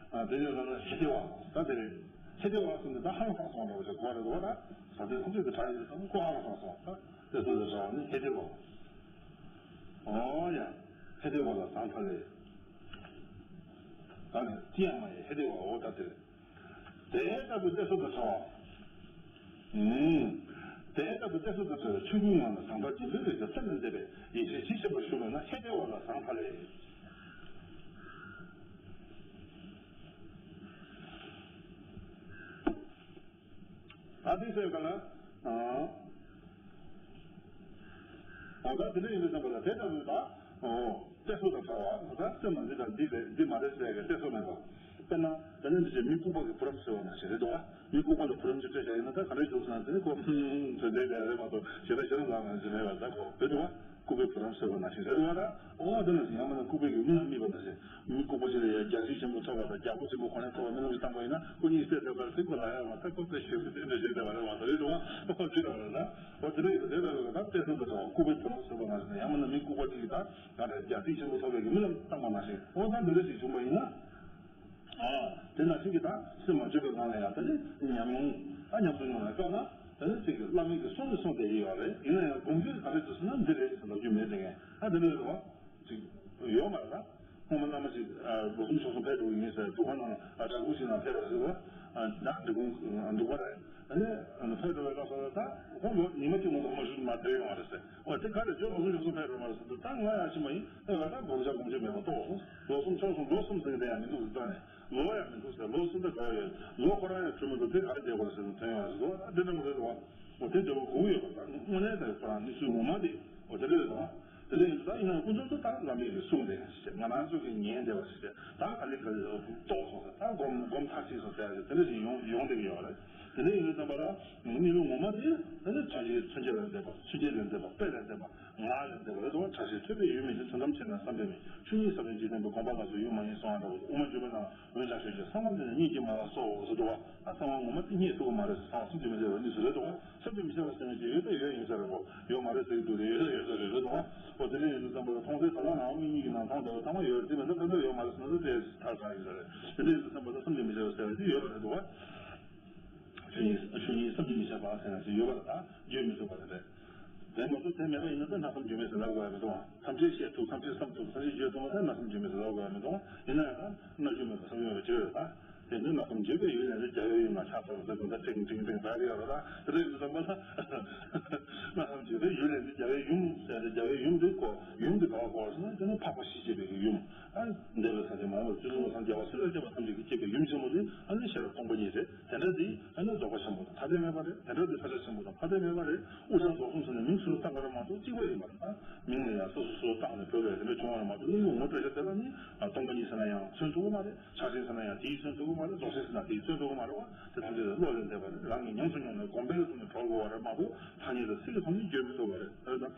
དེ་ནས་ལ་ལ་ཧེ་དེ་བ་ད་དེ་རེད། ཧེ་དེ་བ་སོང་ནས་ད་ཧ་ལ་ཧ་སོང་བ་འདྲ་བ་ཞིག་གོ་བ་རེད་དོ། ད་ས་དེ་ཁོང་ཚོས་དེ་དྲ་ཡིན་ཙང་ཁོ་ཧ་ལ་ཧ་སོང་ད་དེ་སོང་ནས་ར་བ་ནི་ཧེ་དེ་བ། ཨོ་ཡ། ཧེ་དེ་བ་ལ་ཟང་ཐ་ལེ། ད་ནི་ཅི་ཡང་མ་ཡིན་ཧེ་དེ་བ་འོ་ད་དེ། དེ་ལྟ་བུའི་གཏད་སོ་དང་བྲལ་བ། ཨུམ། དེ་ལྟ་བུའི་གཏད་སོ་དང་བྲལ་བའི་ཆོས་ཀུན་ངང་ལ་ཟང་ཐལ་འཇམ་པའི་རིགས་ཀྱི་སེམས་ལ་འདེབས་པའི་ཡེ་ཤེས་ཇི་ཆེན་པོར་ཞུགས་པས་ན་ཧེ་དེ་བ་ལ་ཟང་ཐལ་ལེ། ད་དེ་ཟེར་ག་ལ། ཨོ་ད་དེ་འདྲ་ཡིན་དུས་ཙམ་པ་ལ་དེ་ལྟ་བུ་ད། ཨོ་གཏད་སོ་དང་བྲལ་བ་ད་སེམས་ལ་འདི་དང་འདི་རེད་འདི་མ་རེད་ཟེར་གི་གཏད་སོ་མེད་པ། དཔེར་ན་དེ་ནས་འདི་ཚོས་མི་ལྐུགས་པ་གི་བུ་རམ་ཟེར་བ་ནང་བཞིན་རེད་འདུག་བ། མི་ལྐུགས་པ་ལ་བུ་རམ་ཅིག་སྤྲད་བཞག་ཡིན་ན་ད་ག་འདྲ་འདུག་ཟེར་ན་དེ་ནི་ཁོ་ཧུམ་ཧུམ་ཟེར་བསྡད་བསྡད་རེད་མ་གཏོགས་ཞེ་དྲག་ཞེ་དྲག་ལངས་ནས་ཟེར་མེད་པ་ད་ཁོ་རེད་འདུག་བ། ལྐུགས་པའི་བུ་རམ་ཟེར་བ་ནང་བཞིན་རེད་འདུག་བ་ད། ཨོ་དེ་ནང་བཞིན་ཡང་མིན་ན་ལྐུགས་པའི་གི་མི་ལ་དམིགས་པ་ནང་བཞིན་མི་ལྐུགས་པ་ཞིག་ལ་ཡང་རྒྱལ་སྲིད་ཆེན་པོ་ཐོབ་པ་དང་རྒྱལ་པོ་ཆེན་པོ་གོ་གནས་ཐོབ་པ་མི་རྣམས་ཀྱིས་བཏང་པ་ཡིན་ན་ཁོ་གཉིས་སྲས་ཐོབ་པར་སྲིད་པ་ལ་ཡང་མ་ཐག་ཁོ་ཚོས་ཤོད་ཀྱི་དེ་འདྲ་བྱེད་བསྡད་པ་རེད་མ་གཏོགས་རེད་འདུག་བ། ཨོ་དེ་འདྲ་ཡིན་པ་དེ་ལ་ད་གཏད་སོ་དང་བྲལ་བ་ལྐུགས་པའི་བུ་རམ་ཟེར་བ་ནང་བཞིན་ཡང་མིན་ན་མི་ལྐུགས་པ་ཅིག་གིས་ད་ང་རང་རྒྱལ་སྲིད་ཆེན་པོ་ཐོབ་པའི་གི་མི་ལ་བཏང་པ་ནང་བཞིན་ཨོ་ད་འདི་འདྲ་ཞིག་བྱུང་པ་ཡིན་ན། ཨ། དེ་ནང་བཞིན་གྱི་ད་སེམས་མ་བཅོས་པའི་ངང་ལ་ཡང་ད་ནི་ཉམས་མྱོང་ད་ཉམས་སུ་མྱོང་བའི་སྐབས་ན་ད་ནི་ཅིག་བླ་མའི་གི་གསུང་དུ་གསུངས་བསྡད་ཀྱི་ཡོད་རེད། ཡིན་ན་ཡང་སྒོམ་རྒྱུ་ག་རེ་འདུག་ཟེར་ན་འདི་རེད་ཟེར་ལབ་རྒྱུ་མེད་དེ་ངས་ཨ་དེ་འདྲ་ཡོད་རེད་བ། ཅིག་ཡོད་མ་རེད་ད། སྔོན་མ་བླ་མ་ཅིག་ཨ་ལོ་གསུམ་ཕྱོགས་གསུམ་ཕེབས་འགྲོ་གི་ཡིན་ཟེར་འབྲུག་པ་ནང་ཨ་བྲག་ཕུག་ཅིག་ནང་ཕེབས་པ་ཟེར་བ། ཨ་ད་འབྲི་གུང་འབྲུག་པ་རེད། ཨ་ནི་ཨ་ནི་ཕེབས་འགྲོ་བའི་སྐབས་སུ་ད་ཁོང་ལོ་ཉི་མ་གཅིག་མ་གཏོགས་མ་བཞུགས་མ་ཐེབས་ཡོང་བ་རེད་ཟེར། འོ་དེ་ག་རེ་བརྗོད་ལོ་གསུམ་ཕྱོགས་གསུམ་ཕེབས་འགྲོ་མ་རེད་ཟེར་དུས་ད་ང་ཡང་ཕྱིན་པ་ཡིན། ཨེ་ང་ད་སྒོམ་བྱ་སྒོམ་རྒྱུ་མེད་པ་རྟོགས་སོང་། ལོ་གསུམ་ཕྱོགས་གསུམ་ལོ་གསུམ་ཟེར་གི་ད་ཡང་མི་འདུག་ཟེར་ད་ནས་ལོ་ཡང་མི་འདུག་ཟེར། ལོ་གསུམ་ད་ག་བ་ཡོད། ལོ་ཁོ་རང་ཡང་གྲོལ་མི་འདུག་དེ་ག་རེ་བསྡད་དགོས་རེད་ཟེར་ནས་ཐོན་ཡོང་བ་རེད་འདུག་ཨ་དེ་འདྲ་མ་རེད་འདུག་ཨ། འོ་དེ་འདྲ་བོ་དགོས་ཡོད་པ་ད་དངོས་གནས་ད་ཁོ་རང་གནས་ཚུལ་ངོ་མ་དེ་འོ་དེ་འདྲ་རེད་འདུག་ཨ། དེ་འདྲ་ཡིན་དུས་ད་ཡིན་ནའང་དཀོན་མཆོག་ཏུ་ད་བླ་མའི་གི་གསུང་དེ་ཞེས་ང་རང་ཚོ་གི་ཉན་བདེ་བ་ཞིག་དེ་ད་ག་ལེ་ག་ལེ་རྟོགས་སོང་ཟེར། ད་སྒོམ་སྒོམ་ཐག་ཆོད་སོང་ཟེར་ཡ་དེ་འདྲ་ཞིག་ཡོང་ཡོང་བསྡད་ཀྱི་ཡོད་རེད། དེ་འདྲ་ཡིན་དུས་ཙམ་པ་ལ་གནས་ལུགས་ངོ་མ་དེ་ད་ནི་བྱ་བྱེད་མཚོན་བྱེད་ལས་འདས་པ་ཚུལ་འཆོས་ལས་འདས་པ་དཔེ་ལས་འདས་པ། ངག་ལས་འདས་པ་རེད་དོ། བཀྲ་ཤིས་ཐོས་པས་ཡུལ་མི་ཤེས། དོན་དམ་ཆེས་ན་བསམ་པས་མི་ཤེས། ཆོས་ཉིད་ཟབ་ཅིང་འཇིག་རྟེན་པའི། སྒོམ་པ་ལ་སོགས་ཡོད་མ་ཡིན་གསུང་བ་འདྲ་བོ། དབུ་མ་འཇུག་པའི་ནང་འོན་ཀྱང་ཤོད་ཅིག་གསང་བ་འདི་ནི་རྙེད་ཀྱིས་མ་ལགས་སོ་ཟེར་འདུག་བ། ཨ་གསང་བ་ངོ་མ་དེ་རྙེད་ཐུབ་ཀྱི་མ་རེད་ཟེར། གསང་བ་བསམ་གྱིས་མི་ཁྱབ་པའི་གནས་ཚུལ་རེད་དོ། བསམ་གྱིས་མི་ཁྱབ་པ་ཟེར་ན་ཅི་ཡོད་ད་ཡོད་ཡིན་ས་རེད་གོ། ཡོད་མ་རེད་ཟེར་གྱི་འདུག་དེ་ཡོད་ད་ཡོད་ས་རེད་རེད་དོ། འོ་དེ་འདྲ་ཡིན་དུས་ཙམ་པ་ལ་མཐོང་ཚད་ད་ལྟ་ངག་དབང་མིག་གཉིས་ཀྱི་ནང་མཐོང་ད་ཚང་མ་ཡོད་རེད། དེ་མིན་ད་ད་ལྟ་ཡོད་མ་རེད་ཟེར་ན་ད་དེ་ཐག་ཆགས་ཡིན་ས་རེད། དེ་འདྲ་ཡིན་དུས་ཙམ་པ་ད་བསམ་གྱིས་མི་ཁྱབ་པ་ཟེར་བ་དེ་ཡོད་པ་རེད་དོ། ཆོས་ཉིད་ཆོས་ཉིད་བསམ་གྱིས་མི་ཁྱབ་པ་ཟེར་ན་ཅི་ཡོད་པ་རེད་ད་བརྗོད་མི་ཐུབ་པ་རེད། དེ་མ་གཏོགས་དེ་མེད་པ་ཡིན་ན་ད་སྨྲ་བསམ་བརྗོད་མེད་ཟེར་ལབ་དགོས་ཡ་མི་འདུག་ཐམས་ཅད་བཤད་ཐུབ་ཐམས་ཅད་བསམ་ཐུབ་ཐམས་ཅད་བརྗོད་ཐུབ་ན་ད་སྨྲ་བསམ་བརྗོད་མེད་ཟེར་ལབ་དགོས་ཡ་མི་འདུག་ཡིན་ན་ཡང་ད་སྨྲ་བརྗོད་མེད་པ་བསམ་བརྗོད་མེད་པ་བྱེད་རེད་ད། དེ་ནི་སྨྲ་བསམ་བརྗོད་པའི་ཡུལ་ལས་ནི་རྒྱལ་བའི་ཡུམ་ལ་ཆགས་སོ་ཟེར་དུས་ད་ཏིང་ཏིང་ཏིང་ད་རེད་ཡོད་རེད་ད། དེ་འདྲ་ཡིན་དུས་ཙམ་པ་ད་སྨྲ་བསམ་བརྗོད་པའི་ཡུལ་ལས་ནི་རྒྱལ་བའི་ཡུམ་ཟེར་ཏེ་རྒྱལ་བའི་ཡུམ་དེ་གོ་ཡུམ་དེ་ག་བ་གོ་བ་ཟེར་ན་དེ་ནི་འཕགས་པ་གཞི་བྱེད་པའི་གི་ཡུམ། ཨ་འདས་པའི་ས་ཆ་མང་པོར་བརྩེ་གདུང་ལ་སངས་རྒྱས་པ་སྲིད་ལ་སྐྱེས་པ་ཐམས་ཅད་ཀྱི་སྐྱེས་པའི་ཡུམ་ཆེན་མོ་དེ་ཨ་ནི་ཤེས་རབ་སྟོང་པ་ཉིད་རེད། དེ་འདྲ་དེ་ཨ་ནི་རྫོགས་པ་ཆེན་པོ་དང་ཐ་དད་མེད་པ་རེད། དེ་འདྲ་དེ་ཐ་དད་ཆེན་པོ་དང་ཐ་དད་མེད་པ་རེད། དབུ་ཞྭ་རྫོགས་གསུམ་ཟེར་ནས་མིང་ཟུར་བཏགས་པ་རེད་མ་གཏོགས་གཅིག་པ་ཡིན་པ་རེད། ད་མིང་ལ་ཡང་སོ་སོ་སོ་བཏགས་ནས་བོད་པའི་དེ་འདྲ་བྱུང་བ་རེད་མ་གཏོགས་གནས་ལུགས་ངོ་སྤྲོད་བྱ་དེ་ལ་ནི་སྟོང་པ་ཉིད་ཟེར་ན་ཡང་མཚོན་ཐུབ་ཀྱི་མ་རེད། ཕྱག་ཆེན་ཟེར་ན་ཡང་དེའི་མཚོན་ཐུབ་ཀྱི་མ་རེད། རྫོགས་ཆེན་ཟེར་ན་དེའི་མཚོན་ཐུབ་ཀྱི་མ་རེད་བ། དེ་ཐམས་ཅད་བློ་ལས་འདས་པ་རེད། རང་གིས་ཉམས་སུ་མྱོང་ནས་གོམས་པའི་ཐོག་ནས་གྲོལ་དགོས་པ་རེད་མ་གཏོགས་ཐ་སྙད་དང་ཚིག་གི་ཐོག་ནས་བརྗོད་མི་ཐུབ་པ་རེད། རེད་དམ།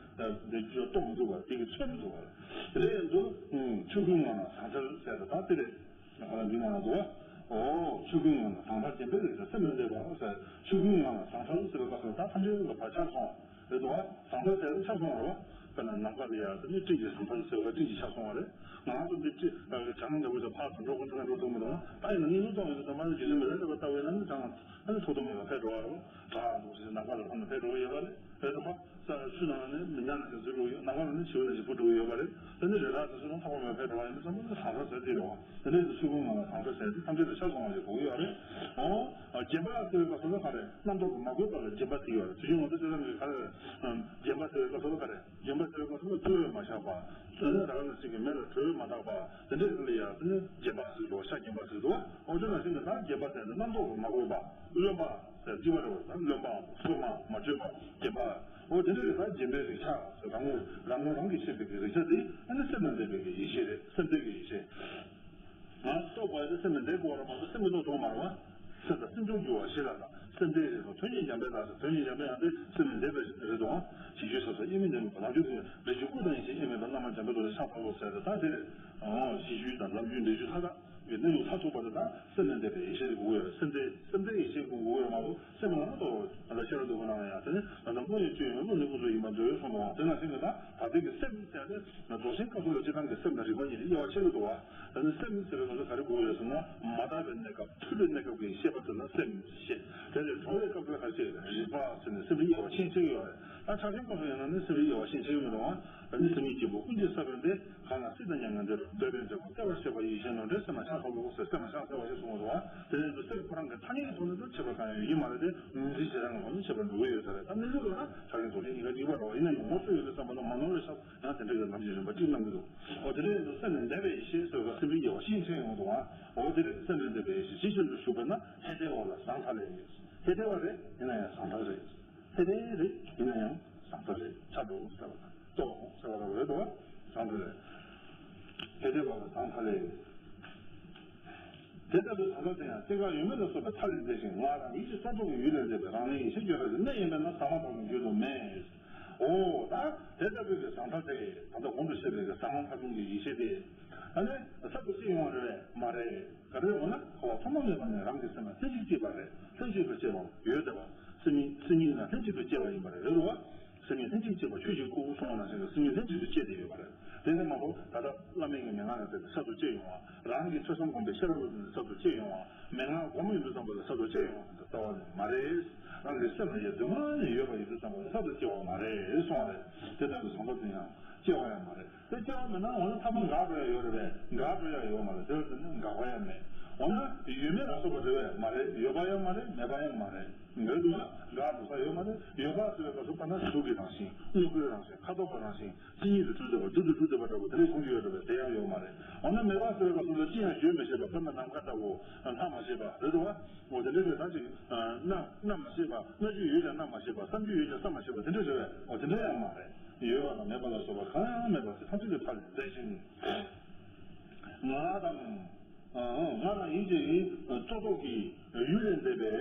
དེ་བརྗོད་རྟོགས་མི་ཐུབ་པ་རེད། དེ་གི་མཚོན་མི་ཐུབ་པ་རེད། དེ་ཡིན་དུས་ཆོས་ཀུན་ངང་ལ་ཟང་ཐལ་ཟེར་ད་ད་དེ་རེད། ང་ལ་འདི་ན་འདུག་བ། ཨོ་ཆོས་ཀུན་ངང་ལ་ཟང་ཐལ་འཇམ་པའི་རིགས་ཀྱི་སེམས་ལ་འདེབས་པ་ཟེར། ཆོས་ཀུན་ངང་ལ་ཟང་ཐལ་ཟེར་བའི་སྐབས་སུ་ད་ཐམས་ཅད་ལ་ཕར་ཆགས་སོང་། རེད་དོ། ཟང་ཐལ་ཟེར་ཆགས་སོང་བ་རེད་བ། དཔེར་ན་ནམ་མཁའ་ལ་ཡ་དེ་ནི་སྤྲིན་གྱི་ཟང་ཐལ་ཟེར་བ་སྤྲིན་གྱིས་ཆགས་སོང་བ་རེད། ང་ཚོ་འདི་སྤྲིན་གྲང་འདྲ་བོ་ཞིག་ཕར་ཚུར་འགྲོ་དགོས་འགྲོ་དགོས་འགྲོ་མི་འདུག་ད་ཡིན་ན་གནས་ལུགས་རྟོགས་ཡོད་དུས་ཙམ་པ་རྒྱུ་མཚན་མེད་པར་ལྟ་བས་ན་ནི་གྲང་ཨ་ནི་ཐོག་ཏུ་མེད་པར་འཕེལ་འགྲོ་བ་རེད། གྲང་འདུག་ཟེར་ནམ་མཁའ་ལ་ཕར་ནས་འཕེལ་འགྲོ་གི་ཡོད་པ་རེད། རེད་དོ། ཆུ་ནང་ནས་མི་ཉག་ནས་འཛུལ་འགྲོ་གི་ཡོད། ནམ་མཁའ་ལ་ནི་བྱིའུ་ནས་ཞིག་འཕུར་འགྲོ་གི་ཡོད་པ་རེད། དེ་ནི་རི་དྭགས་དེ་ཚོ་ནང་ཐོག་མ་མེད་པའི་འགྲོ་བ་ཡིན་ན་ཚང་མ་ནི་ཟང་ཐལ་ཟེར་དེ་རེད་བ། དེ་ནས་ཆུ་ཁོལ་ནང་ལ་ཟང་ཐལ་ཟེར་དེ་ཐམས་ཅད་ལ་ཤ་བཟོ་བ་ཞིག་གོ་གི་ཡོད་རེད། ཨོ། རྗེན་པ་ཟེར་བའི་སྐབས་སུ་ལ་ག་རེ། རྣམ་རྟོག་གིས་མ་གོས་པ་ལ་རྗེན་པ་ཟེར་གྱི་ཡོད་རེད། དུས་རྒྱུན་ང་ཚོ་སྤྱིར་བཏང་གི་ག་རེ། རྗེན་པ་ཟེར་བའི་སྐབས་སུ་ལ་ག་རེ། རྗེན་པ་ཟེར་བའི་སྐབས་སུ་ལ་ཕུལ་བས་མ་བཞག་པ། དེ་ནས་ད་ག་ནང་བཞིན་གྱི་མེ་ལ་དྲོད་མ་བཏགས་པ། དེ་འདྲའི་རིགས་ལ་ཡང་དེ་ནི་རྗེན་པ་ཟེར་འདུག་ཤ་རྗེན་པ་ཟེར་འདུག་ཨོ་དེ་ནང་བཞིན་གྱི་ད་རྗེན་པ་ཟེར་ནི་རྣམ་རྟོག་གིས་མ་གོས་པ། རློན་པ་ཟེར་གཅིག་པ་རེད་བ། ད་རློན་པའམ་སོ་མ་མ་བཅོས་པ་རྗེན་པ། ཨོ་དེ་འདྲའི་རིགས་ད་རྗེན་པའི་རིགས་ཆགས་ཟེར། རང་ངོ་རང་ངོ་རང་གིས་ཤེས་པའི་གི་རིགས་ཆགས་དེ་ཨ་ནི་སེམས་ལ་འདས་པའི་གི་ཡེ་ཤེས་རེད། སེམས་འདས་ཀྱི་ཡེ་ཤེས། ང་རྟོགས་པ་དེ་སེམས་ལ་འདས་དགོས་ར་མ་གཏོགས་སེམས་ཀྱིས་རྟོགས་ཐུབ་མ་རེད་བ། སེམས་དང་སེམས་བྱུང་འགྱུ་བ་བཞི་ལ་དང་སེམས་འདས་རེད་དང་དོན་གྱིས་འཇམ་པའི་ལྟ་ཟེར། དོན་གྱིས་འཇམ་པའི་ཡང་དེ་སེམས་ལ་འདས་པའི་རེད་དོ། ཞི་རྒྱས་ས་སོགས་དབྱེར་མེད་མཉམ་པའི་བར་སྣང་རྒྱུ་དེ་རེ་ཞིག་སྐུ་དང་ཡེ་ཤེས་དབྱེར་མེད་པ་བླ་མ་འཇམ་དཔལ་རྡོ་རྗེ་ཕྱག་འཚལ་ལོ་ཟེར་ཏེ་ད་དེ་རེད། ཞི་རྒྱས་དང་ལམ་རྒྱུད་འབྲས་རྒྱུད་མཐའ་དག་གི་གནས་ལུགས་མཐར་ཐུག་པ་དེ་དག་སེམས་ལ་འདས་པའི་ཡེ་ཤེས་དེ་དགོས་ཀྱི་ཡོད་རེད། སེམས་འདས་སེམས་འདས་ཡེ་ཤེས་དགོས་ཀྱི་ཡོད་རེད་མ་གཏོགས་སེམས་ལ་མ་གཏོགས་ང་ཚོ་ཤེས་རབ་སྟོབས་པ་ནང་ཡང་དེ་ནི་ང་ཚོ་དངོས་ཡོད་སྤྱོད་ཡོད་མི་ཀུན་ཏུ་ཡིན་པར་འདོད་གསུངས་པའང་དེ་ནང་བཞིན་གྱི་ད་ད་ལྟའི་གི་སེམས་ཟེར་ཏེ་རྫོགས་ཆེན་སྐབས་སུ་ལ་སྤྱིར་བཏང་གི་སེམས་དང་རིག་པ་གཉིས་ལ་དབྱེ་བ་ཕྱེ་གི་འདུག་བ། ད་ནི་སེམས་ཟེར་བའི་ནང་དུ་ག་རེ་དགོས་རེད་ཟེར་ན་མ་དག་པའི་གནས་སྐབས་འཁྲུལ་པའི་གནས་སྐབས་ཀྱི་ཤེས་པ་དེ་ལ་སེམས་ཞེས། དེ་ལས་གྲོལ་བའི་སྐབས་ལ་ག་རེ་བྱེད། རིག་པ་ཟེར་ནས་སེམས་ལ་དབྱེ་བ་ཕྱེ་ཕྱེ་གི་ཡོད་རེད། ད་ཕྱག་ཆེན་སྐབས་སུ་ཡིན་ན་ནི་སེམས་ལ་དབྱེ་བ་ཕྱེ་ཕྱེ་གི་མི་འདུག་བ། ད་ནི་སེམས་ཉིད་གཅིག་པུ་ཀུན་གྱིས་བསགས་པའི་དེ་གང་ལ་སྲིད་དང་མྱ་ངན་འདིར་འདོད་པའི་འབྲས་བུ་སྟེར་བར་བྱེད་པ་ཡིད་བཞིན་ནོར་འདྲའི་སེམས་ལ་ཕྱག་འཚལ་ལོ་ཟེར་སེམས་ལ་ཕྱག་འཚལ་བ་ཞེས་གསུངས་པ་རེད་བ། དེ་ནས་འདི་སེམས་ཁོ་རང་གི་ཐ་སྙད་ཀྱི་ཐོག་ནས་འདི་བྱེད་པ་གང་ཡང་ཡོད་ཀྱི་མ་རེད་དེ་ངོས་འཛིན་བྱེད་སྟངས་ཀྱི་ཐོག་ནས་བྱེད་པར་འགྲོ་གི་ཡོད་ས་རེད། ད་གནས་ལུགས་ལ་ཕྱག་ཆེན་རྫོགས་ཆེན་གཉིས་ཀ་གཅིག་པ་རེད་བ། ཡིན་ན་ཡང་ངོ་འཕྲོད་ཡོད་པའི་བསམ་པ་དང་མ་ནོར་བའི་ཞབས་ཡང་དེ་འདྲ་ཡི་ལམ་གྱི་རིམ་པ་གཅིག་གནང་གི་འདུག་འོ་དེ་འདྲ་ཡིན་དུས་སེམས་ལས་འདས་པའི་ཡེ་ཤེས་ཟེར་བ་སེམས་ལ་དབྱེ་བ་ཤིང་ཆེན་ཡོང་འདུག་ཨང་། འོ་དེ་རེད། སེམས་ལས་འདས་པའི་ཡེ་ཤེས་ཇི་ཕྱིར་དུ་ཞུགས་པས་ན་ཧེ་ཐལ་བ་ལ་ཟང་ཐལ་ལས། ཧེ་ཐལ་བ་རེད་ཡིན་ན་ཡང་ཟང་ཐལ་རེད། ཧེ་ཐལ་རེད་ཡིན་ན་ཡང་ཟང་ཐལ་རེད། ཆ་འགྲོ་ཟེར་བ་དང་རྟོགས་ཟེར་བ་དང་རེད་དོ། ཟང་ཐལ་རེད། ཧེ་ཐལ་བ་ལ་ཟང་ཐལ་ལས། དེ་ལྟ་བུའི་ཟང་ཐལ་དེ་ཡང་སྐྱེ་འགག་ཡོད་མེད་ལ་སོགས་པའི་མཐའ་ལས་འདས་ཤིང་ངག་དང་ཡིད་ཀྱི་རྟོག་ཚོགས་ཀྱི་ཡུལ་ལས་འདས་པའི་རང་ལས་ཡེ་ཤེས་བརྗོད་བྲལ་གྱི་གནད་ཡིན་པས་ན་ཟང་མ་ཐག་རྐྱང་བརྗོད་དུ་མེད། འོ་ད་དེ་ལྟ་བུའི་གི་ཟང་ཐལ་དེ་ད་ལྟ་གོང་དུ་བཤད་པའི་གི་ཟང་མ་ཐག་རྐྱང་གི་ཡེ་ཤེས་དེ་ཨ་ནི་གསར་དུ་སྐྱེ་ཡོང་བ་རེད་མ་རེད། ག་རེ་འོ་ན་འཁོར་བ་ཐོག་མ་མེད་པ་ནས་རང་གི་སེམས་ལ་ལྷན་ཅིག་སྐྱེས་པ་རེད། ལྷན་ཅིག་ཏུ་སྐྱེས་པ་ཡོད་བསྡད་པ། སེམས་ཉིད་སེམས་ཉིད་ལ་ལྷན་ཅིག་ཏུ་སྐྱེས་པ་ཡིན་པ་རེད། རེད་རེད་བ། སེམས་ཉིད་ལྷན་ཅིག་སྐྱེས་པ་ཆོས་ཀྱི་སྐུ་གསུངས་པ་ནང་བཞིན་གྱི་སེམས་ཉིད་ལྷན་ཅིག་ཏུ་སྐྱེས་ཏེ་ཡོད་པ་རེད། དེ་ནི་མ་གཏོགས་ད་ལྟ་བླ་མེད་ཀྱི་མན་ངག་ལ་བརྟེན་ནས་གསར་དུ་སྐྱེས་ཡོང་བ། རང་གི་ཐོས་བསམ་སྒོམ་པའི་ཤེས་རབ་ལ་བརྟེན་ནས་གསར་དུ་སྐྱེས་ཡོང་བ། མན་ངག་སྒོམ་ཡོང་དུས་ཙམ་པ་ལ་གསར་དུ་སྐྱེས་ཡོང་བ་དེ་ལྟ་བ་ནི་མ་རེད། རང་གི་སེམས་ལ་ཡང་གདོད་མ་ནས་ཡོད་པ་ཡིན་དུས་ཙམ་པ་ལ་གསར་དུ་སྐྱེ་བ་མ་རེད་གསུངས་པ་རེད། དེ་ལྟ་བུའི་ཟང་ཐལ་དེ་ཡང་སྐྱེ་བ་ཡང་མ་རེད། དེ་སྐྱེ་བ་མེད་ན་འོ་ན་ཐ་མ་འགག་འགྲོ་ཡ་ཡོད་རེད་པས། འགག་འགྲོ་ཡ་ཡོད་མ་རེད། དེ་ལ་བརྟེན་ནས་འགག་པ་ཡང་མེད། འོ་ན་ཡོད་མེད་ལ་སོགས་པ་རེད་པས་མ་རེད། ཡོད་པ་ཡང་མ་རེད། མེད་པ་ཡང་མ་རེད། འགལ་འདུག་ན་འགག་འགྲོ་ས་ཡོད་མ་རེད། ཡོད་པ་ཟེར་བའི་སྐབས་སུ་ཐ་ན་གཟུགས་ཀྱི་རང་བཞིན། དངོས་པོའི་རང་བཞིན། ཁ་དོག་པའི་རང་བཞིན། ཕྱི་ཉིད་དུ་གྲུབ་བསྡད་པ། རྡུལ་དུ་གྲུབ་བསྡད་པ་འདྲ་པོ་དེ་འདྲ་ཡོང་གི་ཡོད་རེད་པས། དེ་ཡང་ཡོད་མ་རེད། འོ་ན་མེད་པ་ཟེར་བའི་སྐབས་སུ་ལ་ཅི་ཡང་བརྗོད་མི་ཤེས་པ། དཔེར་ན་ནམ་མཁའ་ལྟ་བུ་སྣང་མ་ཤེས་པ་རེད་འདུག་བ། འོ་དེ་འདྲ་རེད། ད་ཅིག་སྣང་སྣང་མ་ཤེས་པ། སྣང་རྒྱུ་ཡོད་ཀྱང་སྣང་མ་ཤེས་པ། བསམ་རྒྱུ་ཡོད་ཀྱང་བསམ་མ་ཤེས་པ་དེ་འདྲ་རེད་པས། འོ་དེ་འདྲ་ཡང་མ་རེད། ཡོད་པ་དང་མེད་པ་ལ་སོགས་པ་གང་ཡང་མེད་པ་དེ་ཐམས་ཅད་ཀྱི་མཐའ་ལས་འདས་ཤིང་། ངག་དང་། ངག་དང་ཡིད་ཀྱི་རྟོག་ཚོགས་ཀྱི་ཡུལ་ལས་འདས་པའི་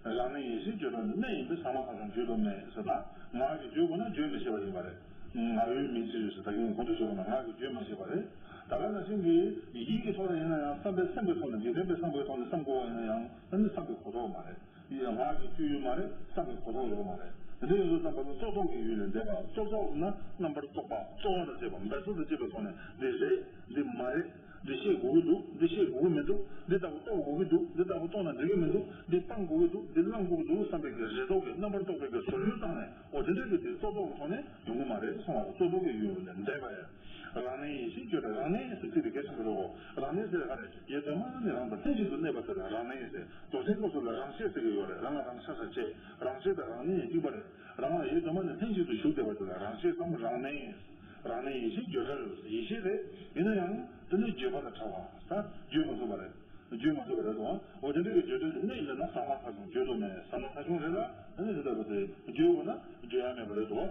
རང་ལས་ཡེ་ཤེས་བརྗོད་བྲལ་གྱི་གནད་ཡིན་པས་ཟང་མ་ཐག་རྐྱང་བརྗོད་དུ་མེད་ཟེར་ན། ངག་གིས་བརྗོད་དགོས་ན་བརྗོད་མི་ཤེས་པ་ཡིན་པ་རེད། ངག་ཡུལ་མིན་ཕྱིར་ཟེར་ད་གིན་གོང་དུ་ཞུས་པ་ནང་ངག་གིས་བརྗོད་མ་ཤེས་པ་རེད། ད་ག་ནང་བཞིན་གྱི་ཡིད་ཀྱི་ཐོག་ལ་ཡིན་ན་ཡང་བསམ་པའི་སེམས་ཀྱི་ཐོག་ནས་འཇིག་རྟེན་པའི་བསམ་པའི་ཐོག་ནས་བསམ་དགོས་པ་ཡིན་ན་ཡང་ཨ་ནི་བསམ་པའི་གོ་རྟོགས་མ་རེད། ཡིད་ལ་ངག་གི་སྤྱོད་ཡུལ་མ་རེད། བསམ་པའི་གོ་རྟོགས་ཡོད་མ་རེད། དེ་འདྲ་ཡིན་དུས་ཙམ་པ་ལ་རྟོག་ཚོགས་ཀྱི་ཡུལ་ལས་འདས་པ། རྟོག་ཚོགས་ཟེར་ན་རྣམ་པར་རྟོག་པ། རྟོག་པ་དང་བཅས་པ། འབད་རྩོལ་དང་བཅས་པའི་ཐོག་ནས་འདི་རེད། འདི་མ་རེད། འདི་ཤེས་དགོས་ཀྱི་འདུག་འདི་ཤེས་དགོས་ཀྱི་མི་འདུག་འདི་ལྟ་བུ་རྟོགས་དགོས་ཀྱི་འདུག་འདི་ལྟ་བུ་རྟོགས་ན་འགྲིག་གི་མི་འདུག་འདི་སྤང་དགོས་ཀྱི་འདུག་འདི་བླང་དགོས་ཀྱི་འདུག་བསམ་པའི་གི་རེ་དོགས་ཀྱི་རྣམ་པར་རྟོག་པའི་གི་བཟོ་ཡུལ་བཏང་ནས། འོ་དེ་འདྲ་གི་དེ་རྟོག་ཚོགས་ཀྱི་ཐོག་ནས་ཡོང་གི་མ་རེད་གསུངས་པ་རེད། རྟོག་ཚོགས་ཀྱི་ཡུལ་ལས་འདས་པ་ཡང་། རང་ལས་ཡེ་ཤེས་བརྗོད་བྲལ། རང་ལས་ཟེར་ཚིག་དེ་གལ་ཆེན་པོ་རེད་གོ། རང་ལས་ཟེར་ག་རེ། ཡེ་གདོད་མ་ནས་རང་དང་ལྷན་ཅིག་ཏུ་གནས་པ་དེ་ལ་རང་ལས་ཟེར། རྫོགས་ཆེན་སྐབས་སུ་ལ་རང་ཤེས་ཟེར་གྱི་ཡོད་རེད། རང་ལ་རང་ཤ་ཤ་བྱེད། རང་ཤེས་དང་རང་ལས་གཅིག་པ་རེད། རང་ལ་ཡེ་གདོད་མ་ནས་ལྷན་ཅིག་ཏུ་ཞུགས་བསྡད་པ་དེ་ལ་རང་ཤེས་སམ་རང་ལས། རང་ལས་ཡེ་ཤེས་བརྗོད་བྲལ། ཡེ་ཤེས་རེད། ཡིན་ན་ཡང་དེ་ནི་བརྗོད་པ་དང་བྲལ་བ། ད་བརྗོད་མ་ཐུབ་པ་རེད། བརྗོད་མ་ཐུབ་པ་རེད་དོ། འོ་དེ་འདྲ་གི་བརྗོད་བྲལ་གྱི་གནད་ཡིན་པས་ན་ཟང་མ་ཐག་རྐྱང་བརྗོད་དུ་མེད། ཟང་མ་ཐག་རྐྱང་རེད་ལ། ཨ་ནི་དེ་ལྟ་བུ་དེ་བརྗོད་དགོས་ན་བརྗོད་ཡ་མེད་པ་རེད་དོ།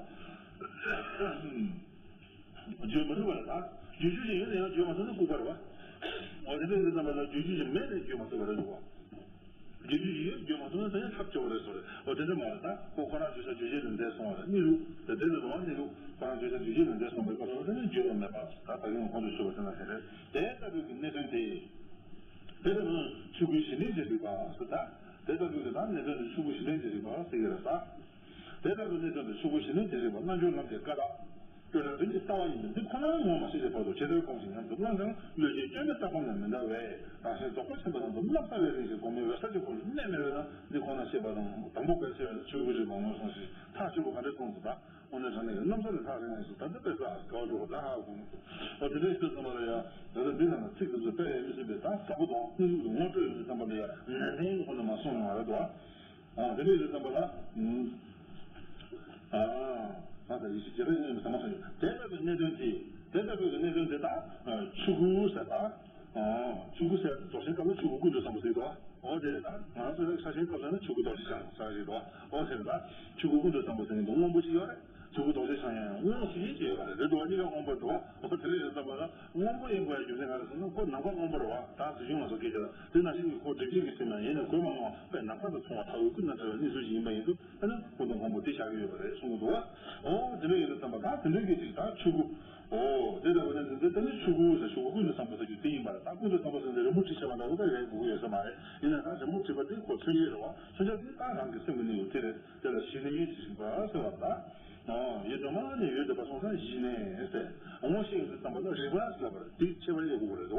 བརྗོད་མ་ཐུབ་པ་རེད་ད། བརྗོད་རྒྱུ་ཞིག་ཡོད་ན་ཡང་བརྗོད་མ་ཐུབ་ན་ལྐུགས་པ་རེད་བ། འོ་དེ་འདྲ་ཡིན་དུས་ཙམ་པ་ལ་བརྗོད་རྒྱུ་ཞིག་མེད་ནས་བརྗོད་མ་ཐུབ་པ་རེད་འདུག་བ། བརྗོད་རྒྱུ་ཞིག་ཡོད་བརྗོད་མ་ཐུབ་ན་དེ་ནི་ཐབས་སྐྱོ་བ་རེད་ཟེར་རེད། འོ་དེ་འདྲ་མ་རེད་ད། ཁོ་ཁོ་རང་བརྗོད་བྱ་རྗོད་བྱེད་ལས་འདས་སོང་བ་རེད། གཉིས་རུ་དེ་དེ་ལས་རུང་བ་གཉིས་རུ་ཁོ་རང་བརྗོད་བྱ་རྗོད་བྱེད་ལས་འདས་སོང་བའི་སྐབས་སུ་དེ་ནི་བརྗོད་པ་མེད་པ་ཟེར་ད། ད་གིན་གོང་དུ་ཞུས་པ་དེ་ན་དེ་རེད། དེ་ལྟ་བུའི་གི་གནད་དོན་དེ། དེ་ལྟ་བུ་ཆོས་སྐུའི་གཞི་གནས་ཀྱི་རིག་པ་ཟེར་ད། དེ་ལྟ་བུའི་གི་ད་གནད་དོན་དེ་ཆོས་སྐུའི་གཞི་གནས་ཀྱི་རིག་པ་ཟེར་གྱི་རེད་ད། དེ་ལྟ་བུའི་གནད་དོན་དེ་ཆོས་སྐུའི་གཞི་གནས་ཀྱི་རིག་པ་རྣལ་འབྱོར་ལམ་གྱི་བཀའ་རྟགས། སྤྲོས་བྲལ་དོན་གྱི་ལྟ་བ་ཡིན་པས་འདི་ཁོ་ན་ངོ་མ་ཤེས་པའི་བར་དུ་ཇི་ལྟར་གོམས་ཤིང་ཉམས་སུ་བླངས་ཀྱང་བློས་བྱས་སྐྱོན་མེད་ལྟ་སྒོམ་ལས་མི་འདའ་བས། རང་གཞན་རྫོགས་པ་ཆེན་པོའི་ནང་དུ་བརྣབ་ལྟ་བའི་རིགས་ཀྱི་གོང་མའི་འོད་གསལ་གྱི་སྒོ་ནས་གནས་མེད་པས་ན་འདི་ཁོ་ན་ཤེས་པ་དང་དང་པོ་གལ་ཆེ་བའི་ཆོས་སྐུའི་རིག་པ་ངོས་བཟུང་ཞིང་ཐག་ཆོད་པ་ག་འདྲ་གསུངས་སོ་ད། དངོས་གནས་དྲང་གནས་ཀྱི་རྣམ་གསལ་ལ་ཐག་རིང་ངེས་སུ་ད་ལྟ་དཔེ་ས་དགའ་བ་འགྲོ་བ་ད་ཧ་གོ་མི་ཐུབ། འོ་དེ་འདྲའི་ཤོད་ཙམ་པ་ལ་ཡ། ད་ལྟ་འདི་ནང་ན་ཚིག་དེ་ཚོ་དཔེ་ཡང་མི་སྲིད་པའི་ད་ས་བོ་དང་སྣོད་ཀྱི་ངོ་སྤྲོད་ཡོད་ཙམ་པ་ལ་ཡ་ནན་ཏན་གྱི་ཁོ་ན་མ་གསུངས་ཡོང་བ་རེད་དོ། ཨ་དེ་འདྲའི་ཡོད་ཙམ་པ་ལ། ཨ་ད་ད་ཡིད་ཆེས་རྒྱ་རེ་ཡིན་མི་ཚང་མ་ས་ཡོད་དེ་ལྟ་བུའི་གནད་དོན་དེ། དེ་ལྟ་བུའི་གནད་དོན་དེ་ད་ཆོས་སྐུ་ཟེར་ད། ཆོས་སྐུ་ཟེར་རྫོགས་ཆེན་སྐབས་ལ་ཆོས་སྐུ་ཀུན་ཏུ་བཟང་པོ་ཟེར་དོ། འོ་དེ་ད་ང་རང་ཚོ་ལ་ཕྱག་ཆེན་སྐབས་ལ་ནི་ཆོས་སྐུ་རྡོ་རྗེ་འཆང་ས་རེད་དོ། འོ་དེ་ད་ཆོས་སྐུ་ཀུན་ཏུ་བཟང་པོ་ཟེར་ནི་དེ་སྔོན་པོ་ཞིག་ཡོད་རེད། ཆོས་སྐུ་རྡོ་རྗེ་འཆང་ཡང་སྔོན་ཞིག་ཡིན་ཅེས་ཡོད་རེད། རེད་དོ། གཉིས་ཀ་སྔོན་པོ་འདུག་འོ་དེ་འདྲ་ཡོད་ཙམ་པ་ལ་སྔོན་པོ་ཡིན་དགོས་ཡ་རྒྱུ་མཚན་ག་རེ་ཟེར་ན་ཁོ་ནམ་མཁའ་སྔོན་པོ་རེད་བ། ད་གཟི་བྱིན་ལ་སོགས་སྐད་ཆ་ལ་དེ་ནང་བཞིན་གྱི་ཁོ་སྒྲིབ་བྱེད་ཀྱི་སེམས་ཡང་ཡེ་ནས་གོས་མ་མང་བ་དཔེ་ནམ་མཁའ་དང་མཚུངས་པ་མཐའ་དབུས་ཀུན་ནས་བྲལ་བའི་གནས་ཚུལ་ཞིག་ཡིན་པ་ཡིན་དུས་ཨ་ནི་སྐུ་མདོག་སྔོན་པོ་དེ་བཞག་གི་ཡོད་པ་རེད་གསུང་གི་འདུག་བ། འོ་དེ་འདྲ་ཡོད་ཙམ་པ་ད་དེ་འདྲ་གི་ཅིག་ད་ཆོས་སྐུ། འོ་དེ་ལྟ་བུ་ནི་འདི་ད་ནི་ཆོས་སྐུ་ཟེར་ཆོས་སྐུ་ཀུན་ཏུ་བཟང་པོ་ཟེར་རྒྱུ་དེ་ཡིན་པ་རེད། ད་ཀུན་ཏུ་བཟང་པོ་ཟེར་འདི་རི་མོ་བྲིས་བྱས་པ་འདྲ་བོ་ད་རེད་དགོས་ཀྱི་ཡོད་ས་མ་རེད། ཡིན་ན་ད་རི་མོ་བྲིས་པ་དེ་ཁོ་མཚོན་བྱེད་རེད་བ། མཚོན་བྱ་དེ་ད་རང་གི་སེམས་ཀྱི་གནས་ལུགས་དེ་རེད། དེ་ལ་གཞི་གནས་ཀྱི་རིག་པ་ཟེར་བ་ལ། ཡེ་གདོད་མ་ནས་ཡོད་བསྡད་པ་སོང་ཙང་གཞི་གནས་ཟེར། ངོ་ཤེས་ཡོང་དུས་ཙམ་པ་ལ་རིག་པ་ཟེར་བ་རེད། དེ་ཁྱད་པར་ཡོད་དགོས་རེད་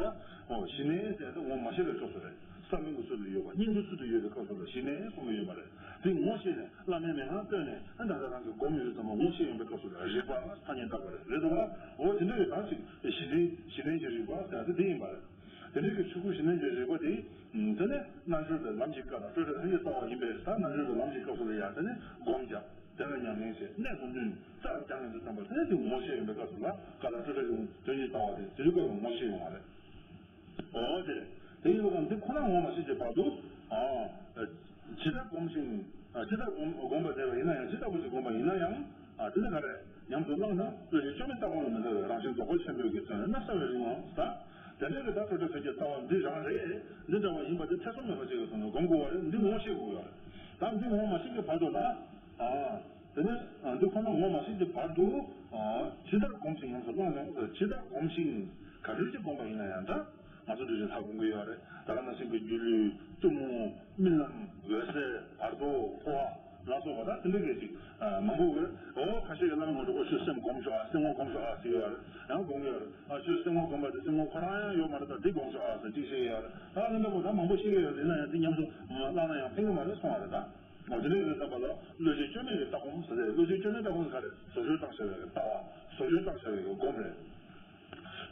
དོ། གཞི་གནས་ཟེར་ན་ངོ་མ་ཤེས་པའི་སྐབས་སུ་རེད། ས་བོན་གྱི་ཚུལ་དུ་ཡོད་པ་སྙིང་པོའི་ཚུལ་དུ་ཡོད་པའི་སྐབས་སུ་ལ་གཞི་གནས་གསུངས་ཀྱི་ཡོད་པ་རེད། དེ་ངོ་ཤེས་ནས་བླ་མའི་མན་ངག་བཏོན་ནས་ཨ་ད་ལྟ་རང་གིས་སྒོམ་ཡོད་དུས་ཙམ་པ་ངོ་ཤེས་ཡོང་པའི་སྐབས་སུ་ལ་རིག་པ་ཐ་སྙད་བཏགས་པ་རེད། རེད་དོ། འོ་དེ་འདྲ་ཡོད་ད་ཅིག་གཞི་གནས་གཞི་གནས་ཀྱི་རིག་པ་ཟེར་ཡ་དེ་དེ་ཡིན་པ་རེད། དེ་འདྲའི་གི་ཆོས་སྐུ་གཞི་གནས་ཀྱི་རིག་པ་དེ། དེ་ནས་རྣལ་འབྱོར་པའི་ལམ་གྱི་སྐབས་ལ་སྤྲོས་བྲལ་ལྷན་སྐྱེས་ལྟ་བ་ཡིན་པས་ད་རྣལ་འབྱོར་པའི་ལམ་གྱི་སྐབས་སུ་ལ་ཡང་དེ་ནས་སྒོམ་བརྒྱབ། དེ་ལ་ཉམས་ལེན་བྱས་གནད་དུ་བསྣུན་རྩལ་སྦྱངས་ཡོང་དུས་ཙམ་པ་དེ་ནས་དེ་ངོ་ཤེས་ཡོང་པའི་སྐབས་སུ་ལ་སྐབས་ལ་སྤྲོས་བྲལ་གྱི་དོན་གྱི་ལྟ་བ་དེ་དེ་རིག་པ་ལ་ངོ་ཤེས་ཡོང་བ་རེད། འོ་དེ། དེ་ཡིན་པ་དང་འདི་ཁོ་ན་ངོ་མ་ཤེས་ཀྱི་བར་དུ། ཨ། ཇི་ལྟར་སྒོམ་ཞིང་། ཨ། ཇི་ལྟར་སྒོམ་སྒོམ་པར་བྱེད་པ་ཡིན་ན་ཡང་ཇི་ལྟ་བུ་ཞིག་སྒོམ་པ་ཡིན་ན་ཡང་། ཨ། དེ་ནི་ག་རེ། ཉམས་སུ་བླངས་ན་བློ་ཞིག་བཅོས་མིན་ལྟ་སྒོམ་ལ་མི་འདའ་བའི་རང་བཞིན་རྫོགས་པ་ཆེན་པོའི་གི་དོན་གནམ་ས་བས་རིང་བ་ཟ། དེ་འདྲའི་གི་ད་སྤྲོས་བྲལ་ཐོད་རྒྱལ་ལྟ་བ་འདི་རང་རེད། འདི་འདྲ་བ་ཡིན་པ་དེ་ཐེ་ཚོམ་མེད་པ་ཞིག་གི་ཐོག་ནས་སྒོམ་དགོས་བ་རེད། འདི་ངོ་ཤེས་དགོས་ཡོད་རེད། ད་འདི་ངོ་མ་ཤེས་ཀྱི་བར་དུ་ལ། ཨ། དེ་ནི། ཨ། འདི་ཁོ་ན་ངོ་མ་ཤེས་ཀྱི་བར་དུ། ཨ། ཇི་ལྟར་སྒོམ་ཞིང་ཉམས་སུ་བླངས་ན་ཇི་ལྟར་སྒོམ་ཞིང་། ག་འདྲ་ཅིག་སྒོམ་པ་ཡིན་ན་ཡང་འདྲ། ང་ཚོ་འདི་བཞིན་ལྷ་སྒོམ་གྱི་ཡོད་རེད། ད་ག་ནང་བཞིན་གྱི་སྒྱུ་ལུས་གཏུམ་མོ་རྨི་ལམ་འོད་གསལ་བར་དོ་འཕོ་བ་ལ་སོགས་པ་ད་དེ་འདྲ་གས་ཅིག་མང་པོ་ཡོད། འོ་ཁ་ཤས་ཀྱི་བླ་མའི་ངོ་སྤྲོད་ཨོ་ཁྱོད་སེམས་སྒོམ་ཤོག་ཨ། སེམས་ངོ་སྒོམ་ཤོག་ཨ་ཟེར་ཡོད་རེད། ཡང་སྒོམ་གྱི་ཡོད་རེད། ཨ་ཁྱོད་སེམས་ངོ་སྒོམ་པ་དེ་སེམས་ངོ་ཁོ་རང་ཡང་ཡོད་མ་རེད། ད་འདི་སྒོམ་ཤོག་ཨ་ཟེར་ཅིག་བཤད་ཀྱི་ཡོད་རེད། ཨ་ནི་འདྲ་པོ་ད་མང་པོ་བཤད་ཀྱི་ཡོད་རེད། ཡིན་ན་ཡང་འདི་ཉམས་སུ་བླངས་ན་ཡང་ཕན་གྱི་མ་རེད་གསུང་བ་རེད་ད། འོ་དེ་འདྲ་ཡིན་དུས་ཙམ་པ་ལ་བློ་ཆོས་བཅོས་མིན་གྱི་ལྟ་སྒོམ་ཟེར་ཏེ། བློ་ཆོས་བཅོས་མིན་ལྟ་སྒོམ་ཟེར་ག་རེ། བཟོ་བཅོས་བཏང་བྱ་བའི་ལྟ་བ། བཟོ་བཅོས་བཏང་བྱ་བའི་སྒོམ་རེད།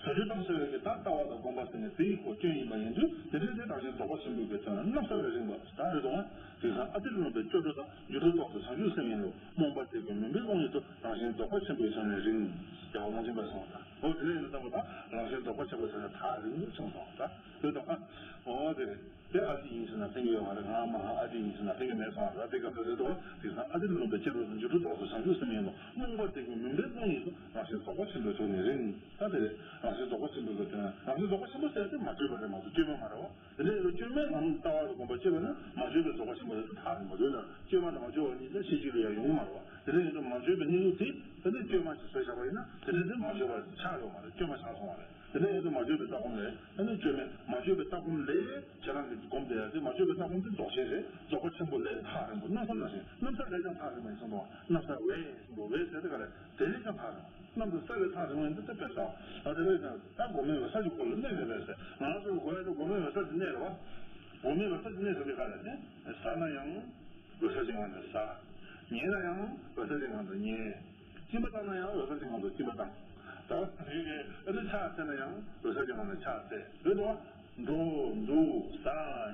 བཟོ་བཅོས་བཏང་བྱ་བའི་ལྟ་ལྟ་བ་དང་སྒོམ་པ་ཟེར་ནས་དེ་ཡི་སྒོ་སྐྱོན་ཡིན་པ་ཡིན་དུས་དེ་འདྲའི་དེ་རང་བཞིན་རྫོགས་པ་ཆེན་པོའི་གི་དོན་གནམ་ས་བས་རིང་བ་ད་རེད་དོ། དེང་སང་ཨ་ཏི་རུ་ལུང་པའི་སྐྱོ་འགྲོ་དང་འགྱུར་འགྲོ་རྟོག་ཏུ་བྱང་ཆུབ་སེམས་ཡིན་ལུགས། རྨོངས་པ་དེ་ཀུན་མུན་པའི་ཀློང་ཉིད་དུ་རང་བཞིན་རྫོགས་པ་ཆེན་པོའི་དོན་ནི་རིང་། རྒྱལ་བ་ཀློང་ཆེན་པས་གསུངས་པ་དང་། འོ་དེ་ནས་ཡིན་ཙམ་པ་དང་རང་བཞིན་རྫོགས་པ་ཆེན་པོའི་དོན་ནི་ཐག་རིང་དུ་སོང་སོང་ད་རེད་དོ། ཨ། འོ་དེ་རེད། དེ་ཨ་ཏི་ཡིན་ཟེར་ན་ཕན་གྱི་ཡོད་མ་རེད། ང་མ་ཨ་ཏི་ཡིན་ཟེར་ན་ཕན་གྱི་མེད་སོང་ར། དེ་སྐབས་སུ་རེད་དོ། དེང་སང་ཨ་ཏི་རུ་ལུང་པའི་སྐྱེ་འགྲོ་དང་འགྱུར་འགྲོ་རྟོག་ཏུ་བྱང་ཆུབ་སེམས་ཡིན་ལུགས། རྨོངས་པ་དེ་ཀུན་མུན་པའི་ཀློང་ཉིད་དུ་རང་བཞིན་རྫོགས་པ་ཆེན་པོའི་དོན་ནི་རིང་། ད་དེ་རེད། རང་བཞིན་རྫོགས་པ་ཆེན་པོའི་དོན། རང་བཞིན་རྫོགས་པ་ཆེན་པོ་ཟེར་ཏེ་མ་བཅོས་པ་རེད་མ་གཏོགས་བཅོས་མ་མ་རེད་བ། དེ་འདྲ་ཡིན་དུས་བཅོས་མའི་ལམ་ལྟ་བ་དང་སྒོམ་པ་བཅོས་པ་ན་མ་བཅོས་པའི་རྫོགས་པ་ཆེན་པོ་ལ་ཐག་རིང་བ་ཡོད་ན་བཅོས་མ་དང་མ་བཅོས་པ་གཉིས་ལ་ཤེས་བྱེད་ལ་ཡང་ཡོང་གི་མ་རེད་བ། དེ་འདྲ་ཡིན་དུས་མ་བཅོས་པའི་གནས་ལུགས་དེ་དེ་ནས་བཅོས་མ་ཞིག་བཟོས་བཞག་པ་ཡིན་ན་དེ་འདྲ་དེ་མ་བཅོས་པ་ཆགས་ཡོད་མ་རེད། བཅོས་མ་ཆགས་སོང་བ་རེད། དེ་ནས་ཡིན་དུས་མ་བཅོས་པའི་ལྟ་སྒོམ་ལས་ཨ་ནི་བཅོས་མེད་མ་བཅོས་པའི་ལྟ་སྒོམ་ལས་ཁྱེད་རང་གིས་སྒོམ་བསྡད་ཡ་དེ་མ་བཅོས་པའི་ལྟ་སྒོམ་དེ་རྫོགས་ཆེན་རེད། རྫོགས་པ་ཆེན་པོ་ལས་ཐག་རིང་པོ། གནམ་ས་ནང་བཞིན་གནམ་ས་ལས་ཀྱང་ཐག་རིང་བ་ཡིན་གསུངས་འདུག་བ། གནམ་ས་བས་གསུངས་འདུག་བས་ཟེར་དེ་ག་རེད། དེ་ལས་ཀྱང་ཐག་རིང་། གནམ་དང་ས་ལས་ཐག་རིང་བ་ཡིན་དུས་དེ་དཔེ་ཟ། ད་དེ་ལས་ཀྱང་ད་སྒོམ་མེད་པའི་ས་ཀྱི་འཁོར་ལོ་གནས་མེད་པས་ཟེར། ང་རང་ཚོ་གི་སྒོམ་ཡ་དེ་སྒོམ་མེད་པའི་ས་ཀྱི་གནས་རེད་བ། སྒོམ་མེད་པའི་ས་ཀྱི་གནས་ཟེར་དེ་ག་རེད། དེ་ཟ་ན་ཡང་། འོད་གསལ་གྱི་ངང་ནས་ཟ། ཉལ་ན་ཡང་འོད་གསལ་གྱི་ངང་དུ་ཉལ། གཅིན་པ་བཏང་ན་ཡང་འོད་གསལ་གྱི་ངང་དུ་གཅིན་པ་བཏང་། ད་ཨ་ནི་ཕྱག་འཚལ་ན་ཡང་འོད་གསལ་གྱི་ངང་ནས་ཕྱག་འཚལ་རེད་དོ། འགྲོ་འདུག་ཟ་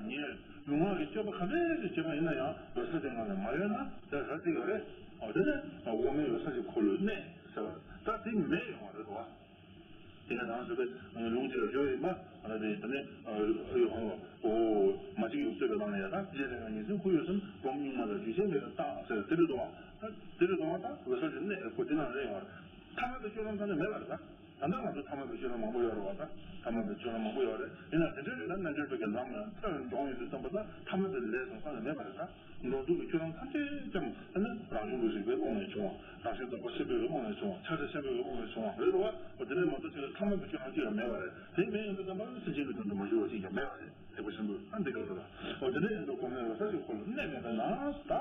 ཉལ་ལུས་ངག་གི་སྤྱོད་པ་ག་འདྲ་ཞིག་བྱེད་པ་ཡིན་ན་ཡང་འོད་གསལ་གྱི་ངང་ནས་མ་ཡོད་ན་དེ་ག་ཅིག་ཡོད་རེད། འོ་དེ་ནི་འོག་མིན་འོད་གསལ་གྱི་འཁོར་ལོའི་གནས་ཟེར་བ་ད་དེ་མེད་ཡོང་བ་རེད་དོ། དེ་ནས་ད་ང་ཚོ་པའི་ལུང་གཅིག་ལ་བརྗོད་ཡིན་པ་ང་ལ་དེ་ད་ནི་ཡོད་ཧང་བ་འོ་མ་གཅིག་ཡོད་རྩོད་པའི་ལམ་ལ་ཡ་ད་རྗེས་ལས་ཀྱང་ཉིན་མཚན་ཁུར་ཡོད་སེམས་སྒོམ་གཉུག་མ་ལ་རྒྱུད་ཆེན་མེད་ལ་བཏང་ཟེར་དེ་རེད་དོ། ད་དེ་རེད་དོ། ད་འོད་གསལ་གྱི་གནས་ཁོ་དེ་ནང་རེད་ཡོང་བ་ཐ་མལ་པའི་སྤྱོད་ལམ་ཚང་ནས་མེད་པ་རེད་ད། ད་ལྟ་ང་ཚོ་ཐ་མལ་པའི་སྤྱོད་ལམ་མང་པོ་ཡོད་རེད་བ་ད། ཐ་མལ་པའི་སྤྱོད་ལམ་མང་པོ་ཡོད་རེད། ཡིན་ན་དེ་འདྲའི་རེད་ན་རྣལ་འབྱོར་པའི་གི་ལམ་ལ་རྩ་ནས་སྦྱོང་ཡོད་དུས་ཙམ་པ་ད་ཐ་མལ་པའི་ལས་སོང་ས་ནས་མེད་པ་རེད་ད། འགྲོ་འདུག་གི་སྤྱོད་ལམ་ཐམས་ཅད་ཀྱང་ཨ་ནི་རང་བྱུང་གི་རིག་པའི་ཀློང་ནས་བྱུང་བ། རང་བཞིན་རྫོགས་པ་ཆེན་པོའི་ཀློང་ནས་བྱུང་བ། ཆགས་བྲལ་ཆེན་པོའི་ཀློང་ནས་བྱུང་བ་རེད་བ། འོ་དེ་ནས་མ་གཏོགས་ཅིག་ལ་ཐ་མལ་པའི་སྤྱོད་ལམ་ཅིག་ཡང་མེད་པ་རེད། དེ་མེད་ཡོང་དུས་ཙམ་པ་ནི་སེམས་ཅན་གྱི་དོན་དུ་མ་གྱུར་བ་ཅིག་ཀྱང་མེད་པ་རེད། ཐེག་པ་ཆེན་པོའི་ཨ་འདི་ག་རེད་ད། འོ་དེ་ནས་ཡིན་དུས་གོང་ནས་རོ་ས་ཅིག་ཁོ་ལ་གནས་མེད་པ་ན་ད། ལྟ་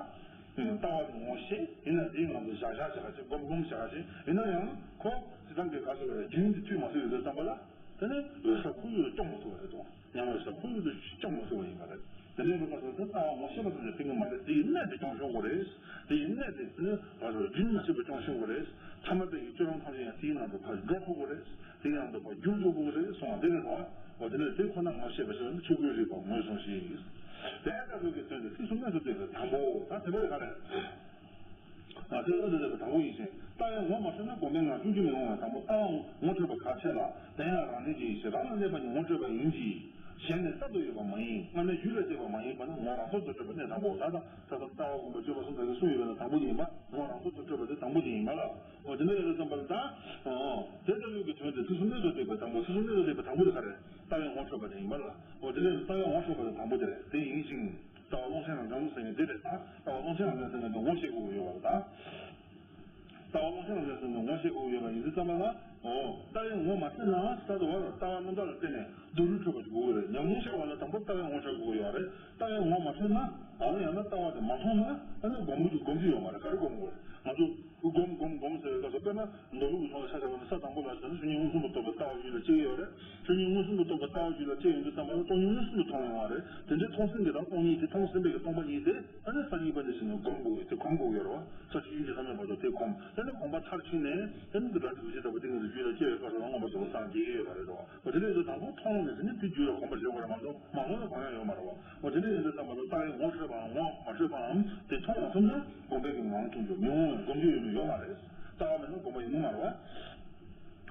བ་དེ་ངོ་ཤེས་ཡིན་ན་དེའི་ངང་དུ་བཞག་བཞག་བྱ་ཞིག་སྒོམ་སྒོམ་བྱ་ཞིག་ཡིན་ན་ཡང་ཁོ་སྤྱི་བཏང་གི་ག་ཟེར་བ་རེད། རྒྱུན་དུ་མཐུད་མ་ཐུབ་ཡོང་དུས་ཙམ་པ་ལ་དེ་ནི་འོད་གསལ་ཁོར་ཡུག་ཏུ་སྐྱོང་མ་ཐུབ་པ་རེད་དོ། ཉམས་འོད་གསལ་ཁོར་ཡུག་ཏུ་སྐྱོང་མ་ཐུབ་པ་ཡིན་པ་རེད། དེ་འདྲའི་ལུགས་ལ་སོགས་ཏེ་ལྟ་བ་ངོ་ཤེས་པ་ཙམ་གྱིས་ཕན་གྱི་མ་རེད། དེའི་གནད་དེ་སྐྱོང་ཤོག་དགོས་རེད། དེའི་གནད་དེ་ནི་ང་ཚོ་རྒྱུན་མ་ཆད་པར་སྐྱོང་ཤོག་དགོས་རེད། ཐ་མལ་པའི་གི་བཅུད་རང་ཐམས་ཅད་ཡང་དེའི་ནང་དུ་ཕར་འགྲོ་ཐུབ་དགོས་རེད། དེའི་ནང་དུ་ཕར་འགྱུར་འགྲོ་དགོས་རེད་གསུངས་པ་འདི་རེད་དོ། འོ་དེ་ནས་དེ་ཁོ་ན་ངོ་ཤེས་པ་ཞིག་ལ་ནི་ཆོས་སྐུའི་རིག་པ་ངོས་བཟུང་ཞིང་། དེ་ལྟ་བུའི་གི་དོན་དེ་ཚིགས་སུ་བསྣན་དུ་བསྡུས་པའི་དང་པོ་ད་དེ་ལས་ག་རེ། ང་ཚོས་ཨུ་ཏུ་ཏ་པའི་དང་པོ་ཡིན་ཞིང་། ལྟ་བས་ངོ་མ་འཕྲོད་ན་སྒོམ་པའི་ངང་བསྐྱུར་རྒྱུ་མི་འོང་བས། དང་པོ་ལྟ་བ་ངོ་འཕྲོད་པ་གལ་ཆེ་ལ། དེ་ཡང་རང་གནས་ཀྱི་ཡེ་ཤེས་རང་ལ་གནས་པ་ཉིད་ངོ་འཕྲོད་པ་ཡིན་གྱི། གཞན་ནི་གསར་དུ་ཡོད་པ་མ་ཡིན། སྔ་མའི་རྒྱུད་ལ་སྐྱེས་པ་མ་ཡིན་པ་ནི་ངོ་རང་སོར་དུ་འཕྲོད་པ་གནད་དང་པོའོ། ད་ལྟ་ད་ལྟ་ལྟ་བ་སྒོམ་པ་སྤྱོད་པ་གསུམ་དག་གིས་གསུངས་ཡོད་པ་ནི་དང་པོ་ཡིན་པ། ངོ་རང་སོར་དུ་འཕྲོད་པ་དེ་དང་པོ་ཡིན་པ་ལ། འོ་དེ་འདྲ་ཡོད་པའི་ཙམ་པ་ལ་ད། འོ་དེ་ལྟ་བུའི་གི་དོན་དེ་ཚིགས་སུ་བསྣན་དུ་བསྡུས་པའི་དང་པོ། ཚིགས་སུ་བསྣན་དུ་བསྡུས་པའི་དང་པོ་དེ་ག་རེ། ལྟ་བས་ངོ་འཕྲོད་པ་དེ་ཡིན་པ་ལ། འོ་དེ་ལས་ལྟ་བས་ངོ་འཕྲོད་པ་དེ་དང་པོ་དེ་རེད། དེ་ཡིན་ཞིང་། ལྟ་བ་ཀློང་ཆེན་རང་འབྱུང་ཟེར་མཁན་འདི་རེད། ད་ལྟ་བ་ཀློང་ཆེན་རང་འབྱུང་ཟེར་མཁན་འདི་ངོ་ཤེས་དགོས་ཀྱི་ཡོད་པ་རེད་ད། ལྟ་བ་ཀློང་ཆེན་རང་འབྱུང་ཟེར་མཁན་འདི་ངོ་ཤེས་དགོས་ཀྱི་ཡོད་པ་ཡིན་དུས་ཙམ་པ་ལ། འོ། ལྟ་བས་ངོ་མ་འཕྲོད་ན་གསར་དུ་བ་ལ་ལྟ་བ་རྣམ་དག་ལ་བརྟེན་ནས་སྡུག་རུས་འཕྲོད་པ་དགོས་ཀྱི་རེད། ཉམས་མྱོང་ཤར་བ་ལ་དང་པོ་ལྟ་བས་ངོ་འཕྲོད་དགོས་ཀྱི་ཡོད་རེད། ལྟ་བས་ངོ་མ་འཕྲོད་ན། ཨ་ནི་ཡང་ན་ལྟ་བ་དེ་མ་མཐོང་ན་ཨ་ནི་སྒོམ་རྒྱུ་སྒོམ་རྒྱུ་ཡོད་མ་རེད། ག་རེ་སྒོམ་དགོས་རེད། ང་ཚོ་སྒོམ་སྒོམ་སྒོམ་ཟེར་བའི་སྐབས་སུ་དཔེར་ན་མདོ་ལུགས་ཀྱི་ཐོག་ལ་ཆ་བཞག་པ་ན་ས་དང་པོ་ལ་བྱས་ན་ཆོས་ཉིད་མངོན་སུམ་དུ་རྟོགས་པའི་ལྟ་བ་རྒྱུད་ལ་སྐྱེ་གི་ཡོད་རེད། ཆོས་ཉིད་མངོན་སུམ་དུ་རྟོགས་པའི་ལྟ་བ་རྒྱུད་ལ་སྐྱེ་ཡོང་དུས་ཙམ་པ་ལ་སྟོང་ཉིད་མངོན་སུམ་དུ་མཐོང་ཡོང་བ་རེད། དེ་འདྲའི་མཐོང་ཟིན་པའི་དང་སྟོང་ཉིད་དེ་མཐོང་ཟིན་པའི་གི་སྟོང་པ་ཉིད་དེ་ཨ་ནི་སང་ཉིན་པ་ནས་བྱས་ནས་སྒོམ་དགོས་ཡོད་དེ་སྒོམ་དགོས་ཡོད་རེད་བ། ས་བཅུ་བཞི་ཐ་མལ་པ་དང་དེ་སྒོམ། དེ་ནས་སྒོམ་པ་མཐར་ཕྱིན་ནས་དེ་ནི་འདི་ལ་དུས་ཀྱི་ལྟ་བུ་ཏིང་ངེ་འཛིན་རྒྱུད་ལ་སྐྱེ་བའི་སྐབས་སུ་མངོན་པར་རྫོགས་པར་སངས་རྒྱས་ཀྱི་ཡོད་པ་རེད་དོ། འོ་དེ་འདྲ་ཡིན་དུས་དང་པོ་མཐོང་ནས་དེ་ནི་དེ་རྒྱུད་ལ་སྒོམ་པ་བྱེད་དགོས་རེད་མ་གཏོགས་མ་མཐོང་ན་གོ་ཡ་ཡོད་མ་རེད་བ། འོ་དེ་འདྲ་ཡིན་དུས་ཙམ་པ་ལ་ལྟ་བས་ངོ་འཕྲོད་པའམ་ངོ་མ་འཕྲོད་པའམ་དེ་མཐོང་མ་ཐུབ་ན་སྒོམ་པའི་གི་ངང་ཐུབ་རྒྱུ་མི་འོང་བས་སྒོམ་རྒྱུ་ཡོད་མིན་ཡོད་མ་རེད། ལྟ་བ་མེད་ན་སྒོམ་པ་ཡིན་ནི་མ་རེད་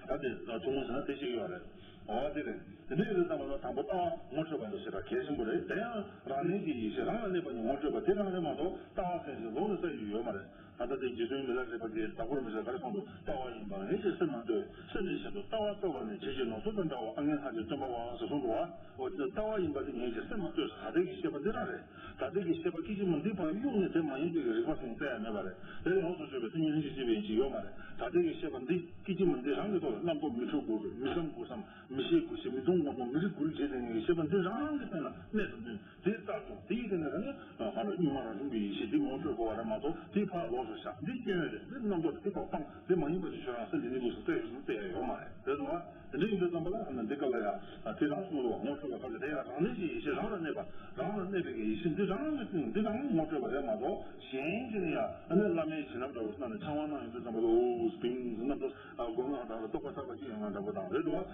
བ། ད་དེ་ཐུན་མོང་ཟེར་ན་དེ་ཞིག་ཡོད་རེད། འོ་དེ་རེད། དེ་འདྲ་ཡིན་དུས་ཙམ་པ་ལ་དང་པོ་ལྟ་བ་ངོ་འཕྲོད་པ་འདྲ་ཞེ་དྲག་གལ་ཆེན་པོ་རེད། དེ་ཡང་རང་གནས་ཀྱི་ཡེ་ཤེས་རང་ལ་གནས་པ་ཉིད་ངོ་འཕྲོད་པ་དེ་རང་རེད་མ་གཏོགས་ལྟ་བ་ཟེར་ཞིང་ལོགས་ནས་ས་ཡོད་ཡོད་མ་རེད། ད་ལྟ་དེ་རྗེ་བཙུན་མི་ལ་རས་པ་གིས་བདག་པོར་མི་བྱ་ག་རེ་གསུངས་འདུག་ལྟ་བ་ཡིན་པ་ངེད་ཀྱི་སེམས་མ་ལྟོས། སེམས་ནི་གཞན་དུ་ལྟ་བ་ལྟོས་པ་ནི་བྱེད་ཀྱི་ནོར་སོགས་དང་འདྲ་བ་ཨ་ངན་ལྷག་ཅིང་སྟོན་པ་བ་ཟེར་གསུངས་འདུག་བ། འོ་དེ་ལྟ་བ་ཡིན་པ་དེ་ངེད་ཀྱི་སེམས་མ་ལྟོས་ས་དེ་གི་ཤེས་པ་འདི་རང་རེད། ད་ལྟའི་གི་ཤེས་པ་སྐད་ཅིག་མ་འདི་བར་གཡུགས་ནས་དེ་མ་ཡིན་པའི་གི་རིག་པ་ཟེར་བཙལ་ཡ་མེད་པ་རེད། དེ་ཡོངས་སུ་གཅོད་པའི་སེམས་ཉིད་ལྷན་ཅིག་སྐྱེས་པའི་ཡེ་ཤེས་ཡོད་མ་རེད། ད་ལྟའི་གི་ཤེས་པ་འདི་སྐད་ཅིག་མ་འདི་རང་གི་ཐོག་ལ་རྣམ་རྟོག་མི་འཁྲུགས་དགོས་རེད། མི་བསམ་དགུ་བསམ་མི་ཤེས་དགུ་ཤེས་མི་མཐོང་དགུ་མཐོང་མི་རིག་དགུ་རིག་བྱེད་དེ་ངེད་ཀྱི་ཤེས་པ་འདི་རང་གི་སྟེང་ལ་གནས་སུ་འདུས། དེ་ལྟར་དུ་དེའི་སྟེང་ནས་ནི་ཧ་ལ་གཉུག་མ་རང་བྱུང་གི་ཡེ་ཤེས་འདི་ངོ་འཕྲོད་དགོས་པ་རེད་མ་གཏོགས་དེ་ཕར་ལོགས་སུ་བཞག་འདི་སྐྱོན་རེད། འདི་རྣམ་རྟོག་དེ་ཕར་སྤངས་དེ་མ་ཡིན་པ་ཞིག་ཁྱོད་རང་སེམས་ཀྱི་གནས་ལུགས་སུ་བལྟས་ཡོད་ན་བལྟས་ཡ་ཡོད་མ་རེད། རེད་དོ། དེ་འདྲ་ཡིན་དུས་ཙམ་པ་ལ་ཨ་ནི་འདི་སྐབས་ལ་ཡང་དེ་རང་གསུངས་རོགས། ངོ་འཕྲོད་པ་ག་ཚོད་དེ་ཡང་རང་གནས་ཀྱི་ཡེ་ཤེས་རང་ལ་གནས་པ། རང་ལ་གནས་པའི་ཡེ་ཤེས་འདི་རང་གི་སྟེང་འདི་རང་ངོ་འཕྲོད་པ་རེད་མ་གཏོགས་གཞན་གྱི་ནི་ཡང་ཨ་ནི་བླ་མའི་བྱིན་རླབས་འདྲ་བོ་གནང་ནས་ཕྲེང་བ་གནང་ཡོང་དུས་ཙམ་པ་ལ་འོ་སྤིང་ཟེར་རྣམ་རྟོག་སྒོམ་ངག་དག་ལ་རྟོག་པ་བརྟག་པ་སྐྱེ་ཡོང་ང་འདྲ་པོ་དང་རེད་འདུག་བ།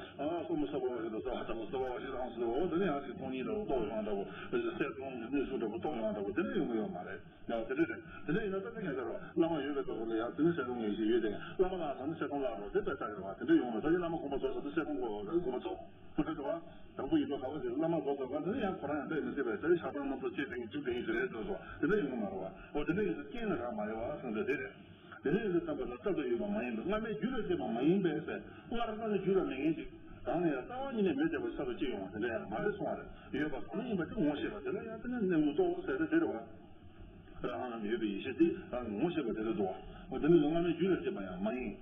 སོར་མོ་སོར་བ་བ་ཞིག་དང་སོར་བ་དང་སོར་བ་བ་ཞིག་དང་སོར་བ་དེ་ནས་ཡང་ཞིག་སྟོང་ཉིད་འདྲ་པོ་རྟོགས་ཡོང་ང་འདྲ་པོ། གསལ་སྟོང་གི་གནས་ཚུལ་འདྲ་པོ་རྟོགས་ཡོང་ང་འདྲ་པོ་དེ་འདྲ་ཡོང་གི་ཡོད་མ་རེད། ཡང་དེ་འདྲ་རེད། དེ་འདྲ་ཡིན་ན་ད་ལྟ་ངས་ཟེར་བ་བླ་མ་ཡོད་པའི་སྐབས་སུ་ལ་ཡང་དེ་ནི་གསལ་སྟོང་ངེས་ཤེས་ཡོད་དེ་བླ་མ་ལ་ཟེར་ན་གསལ་སྟོང་བརླག་འགྲོ་དེ་དཔེ་ལྟ་གི་རེད་བ། དེ་འདྲ་ཡོང་ན་ད་ཅི་བླ་མ་དགོངས་པ་རྫོགས་ས་དེ་གསལ་སྟོང་གོ་དགོངས་པ་རྫོགས་མ་རེད་བ། དང་པོ་ཡིན་དུས་ག་བ་ཞིག་བླ་མ་རྫོགས་ཚར་བ་དེ་ནི་ཡང་ཁོ་རང་ཡང་དཔེ་མི་སྲིད་པས་ད་ཆགས་སྡང་རྣམ་རྟོག་སྐྱེས་དེ་ཡིན་བཅུག་དེ་ཡིན་ཟེར་རེད་འདུག་སོ། དེ་འདྲ་ཡོང་གི་མ་རེད་བ། འོ་དེ་འདྲ་ཡིན་དུས་རྐྱེན་ནི་རག་མ་རེད་བ་གསུངས་ཏེ་དེ་རེད། དེ་འདྲ་ཡིན་དུས་ཙམ་པ་ལ་སྐབས་དུ་ཡོད་པ་མ་ཡིན་པས་སྔར་སྔ་ནས་རྒྱུད་ལ་སྐྱེས་པ་མ་ཡིན་པས་ཟེར། སྔར་སྔ་ནས་རྒྱུད་ལ་མེད་མཁན་ཅིག་རང་ལ་ཡང་རྩ་བ་ཉིད་ནས་མེད་བསྡད་པ་ཆ་རུ་སྐྱེ་ཡོང་བ་དེ་འདྲ་ཡང་མ་རེད་གསུང་བ་རེད། ཡོད་པ་གང་ཡིན་པ་དེ་ངོ་ཤེས་པ་དེ་ལ་ཡང་དེ་ནི་གནས་ལུགས་རྟོགས་ཟེར་ཏེ་དེ་རེད་བ། རང་ལ་ཡོད་པའི་ཡེ་ཤེས་དེ་རང་ངོ་ཤེས་པ་དེ་རེད་འདུག་བ། འོ་དེ་ནི་སྔ་མའི་རྒྱུད་ལ་སྐྱེས་པ་ཡང་མ་ཡིན།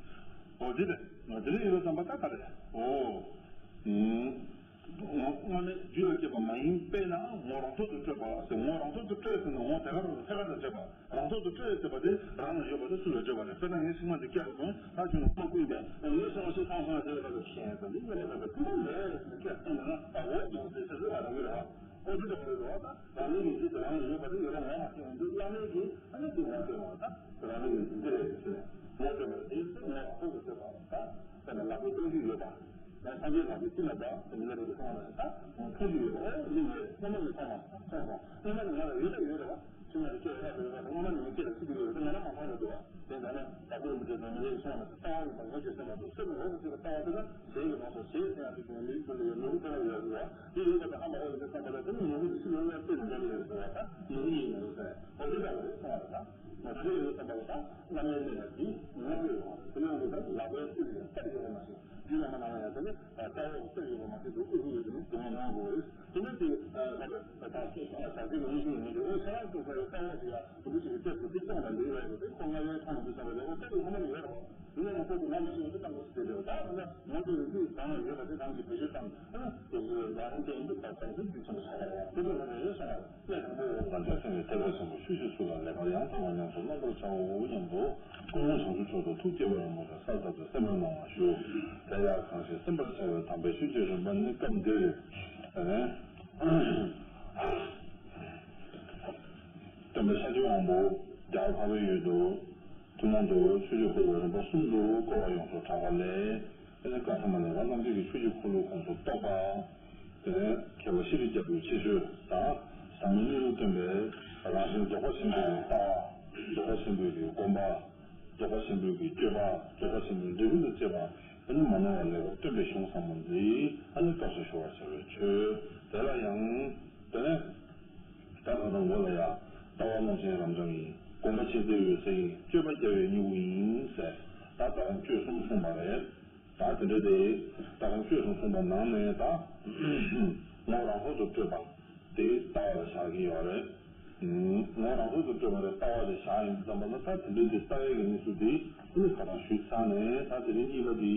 འོ་དེ་རེད། དེ་འདྲ་ཡིན་དུས་ཙམ་པ་ད་ག་རེད། འོ། ཨུམ། སྔ་མའི་རྒྱུད་ལ་སྐྱེས་པ་མ་ཡིན་པས་ན་ངོ་རང་ཐོག་ཏུ་སྤྲོད་པ་ཟེར། ངོ་རང་ཐོག་ཏུ་སྤྲོད་ཟེར་ན་ངོ་དེ་ག་རང་ཐད་ཀར་དུ་སྤྲོད་པ། རང་ཐོག་ཏུ་སྤྲོད་ཟེར་བ་དེ་རང་ལ་ཡོད་པ་དེ་སུ་ལ་སྤྲོད་པ་རེད། དཔེར་ན་ངའི་ཤིང་མ་འདི་བཀྱག་སོང་། ད་ཁྱོད་ནི་ཁོ་ཀུན་པས་ངའི་ཤིང་མ་ཤི་ཐང་སོང་ཟེར་བ་ལ་ཁྱེད་ཚོ་འདི་ངས་ལ་ད་ཁུ་མ་ལས་བཀྱག་སོང་ན་ཨ་འོ་ཅོག་ཟེར་ཟེར་ཟེར་བ་རང་གི་རེད་བ། ཨོ་འདི་ལྟ་བུ་རེད་བ། ད་རང་ལུགས་ཡིན་གྱི་དེ་རང་ལ་ཡོད་པ་དེ་ཡོད་པ་ངོ་མ་ཤེས་ཡོང་དུས་བླ་མའི་གིས་ཨ་ནི་དེ་ངོ་སྤྲད་ཡོང་བ་ད་རང་ལུགས་ཡིན་གྱི་འདི་རེད་ཟེར་ནས་ངོ་སྤྲད་པ་དེ་ཚོ་ངོ་རང་ཐོག་ཏུ་སྤྲོད་པ་ད་དཔེར་ན་ལག་པའི་སྟོང་རྒྱུ་ཡོད་པ། ཡང་སངས་རྒྱས་ལག་པའི་ཚིགས་ལ་བདག་དེ་མི་ལ་རེ་རེ་གསུངས་པ་ལ་ད་ཐུགས་རྒྱུད་ཡོད་པ། ཨོ་འདི་ངས་སྔོན་མ་ནས་མཐོང་བ་མཐོང་སོང་། སྔོན་མ་ནས་ང་ལ་ཡོད་ད་ཡོད་རེད་བ། ཕྱི་མ་ནས་སྐྱེ་བ་ལ་རེ་རེ་སྔོན་མ་ནས་ངས་སྐྱེ་ལ་ཚིག་གི་ཡོད་རེད། ང་རང་མ་མཐོང་རེད་འདུག་བ། དེ་ལྟ་ན་བདག་པོས་མི་བྱེད་དང་མི་ལས་སོང་བ་ན་ལྟ་བ་ཡིན་པ་ངོ་ཤེས་སེམས་མ་གཏོགས་སེམས་ངོ་བོ་ཅིག་ལ་ལྟ་བ་དེ་ན་ཟས་ཀྱི་ལོགས་སུ་ཞེས་ཟེར་ཡང་དེ་དོན་ལས་ཀུན་ལས་ནོར་བུ་ལྟ་བ་ཡོད་རེད་བ། དེ་ཡོད་པ་དང་ཨ་མ་ཨོ་ཡིན་དུས་ཙམ་པ་ལ་དེ་ནི་ནོར་བུ་དེ་ཕྱི་ལོགས་ལ་བལྟས་ནས་འདྲ་ཡོད་རེད་འདུག་བ། ད་ནོར་བུ་ཡིན་ནོ་ཟེར་ཨོ་དེ་ལྟ་བུ་རེད་སོང་བ་རེད། ད་ང་ཚོ་ཡོད་ཙམ་པ་ལ་ད་བླ་མའི་གནས་ཡང་དེ་ངོ་སྤྲོད་ཡོང་བ་རེད། དེ་ནས་འདི་ལྟར་ལག་པའི་སྤུ་ལ་ཡང་གཏད་ཡོད་པ་མ་ཟད་རྒྱུད་ལ་མ་ནང་ཡང་དེ་ནི་ལྟ་བའི་གཏད་ཡོད་པ་མ་ཟད་འདུག་ཨུ་ཧུ་ཡོད་དེ་ནི་དེ་ངོ་གནོང་དགོས་རེད། དེ་ནས་དེ་ད་ལྟ་ད་ལྟ་ངོ་ཤེས་ཡོང་གི་འོ་ཁྱེད་རང་ཚོ་ལྟ་བའི་ལྟ་བ་དེ་ཡང་དེ་འདྲ་ཞིག་གི་སྐབས་སུ་དེ་སྟོང་ལ་འདི་ཡོད་རེད། དེ་ཁོ་ང་ཡོད་ཐང་དུ་བསམ་པ་ལས་འོ་སྐབས་སུ་ཁོ་མ་ནི་ཡོད་རེད། དེ་ནས་ང་ཚོ་དེ་ང་མི་ཤེས་ཡོད་དེ་ལྟ་བུ་ཞིག་བྱེད་དེ་ད་ང་ཚོ་དེ་གང་ལ་ཡོད་པ་དེ་རང་གི་བེད་སྤྱོད་བཏང་ཨ་དེ་ཚོ་ལ་རང་བསྟན་དུ་ད་ད་ཚོ་རྒྱུ་ཚང་ས་རེད། དེ་འདྲ་ལ་ཡོད་སོང་བ་ལས་དང་པོ་ང་ཚོ་སེམས་ཀྱི་ཐེག་པ་ཆེན་པོ་ཆོས་ཀྱི་ཚུལ་ལ་ལེགས་པར་ཡང་དག་པར་ཉམས་སུ་བླང་བར་བྱའོ་སྙམ་དུ་ཀུན་སློང་བྱང་ཆུབ་མཆོག་ཏུ་ཐུགས་བསྐྱེད་པ་ཡོངས་བསྔོས་ཏེ་གསལ་བཏབ་སྟེ་སེམས་ལ་གནང་བར་ཞུ། དེ་ཡང་གང་ཞིག་སེམས་པར་བྱ་བའི་དམ་པའི་ཆོས་ཀྱི་རིམ་པ་ནི་སྐབས་འདིར། ལྷག་པའི་ཡུལ་དུ་ཐུན་མོང་དུ་ཆོས་ཀྱི་འཁོར་ལོ་རིམ་པ་གསུམ་དུ་བསྐོར་བ་ཡོངས་སུ་གྲགས་པ་ལས། དེ་ནས་བཀའ་ཐ་མ་ལས་རང་རྣམ་འབྱེད་ཀྱི་ཆོས་ཀྱི་འཁོར་ལོའི་ཁོངས་སུ་གཏོགས་པ། དེ་ནས་མཁས་པ་ཤེས་རིག་རྒྱལ་པོའི་ཁྱད་ཆོས་དང་། ཟབ་མོའི་གནས་ལུགས་སྟོན་པའི་རང་བཞིན་རྫོགས་པ་ཆེན་པོའི་ལྟ་བ། རྫོགས་པ་ཆེན་པོའི་གི་སྒོམ་པ། རྫོགས་པ་ཆེན་པོའི་གི་སྤྱོད་པ། རྫོགས་པ་ཆེན་པོའི་འབྲས་བུ་དང་བཅས་པ། ཨ་ནི་མ་ནོར་བ་ལེགས་པར་སྟོན་པའི་གཞུང་ཟབ་མོ་འདི་ཨ་ནི་སྐབས་སུ་ཞུ་བར་བྱ་བའི་ཆོས། དེ་ལ་ཡང་། དེ་ནས། ད་ག་དང་འོ་ལ་ཡ། ལྟ་བ་ཀློང་ཆེན་རབ་འབྱམས་ཡིན། སྒོམ་པ་ཆེན་པོའི་འོད་གསལ་ཡིན། སྤྱོད་པ་རྒྱལ་བའི་སྨྱུ་གུ་ཡིན་ཟེར། ད་ལྟ་སྒོམ་སྤྱོད་གསུམ་གསུངས་པ་རེད། ད་དེ་འདྲ་དེ། ད་སྒོམ་སྤྱོད་གསུམ་གསུངས་པ་ནང་ནས་ད། ངོ་བོ་རང་ཐོག་ཏུ་སྤྲོད་པ། དེ་ལྟ་བ་ལ་བཞག་གི་ཡོད་རེད། ངོ་བོ་རང་ཐོག་ཏུ་སྤྲོད་པ་དེ་ལྟ་བ་ལ་བཞག་ཡིན་དུས་ཙམ་པ་ལ། ད་དེ་འདྲ་དེ་ལྟ་བའི་གི་གནས་ཚུལ་དེ་ཨ་ནི་ཁ་སང་ཞུས་ཚར་ནས། ད་དེ་རིང་གཉིས་པ་དེ་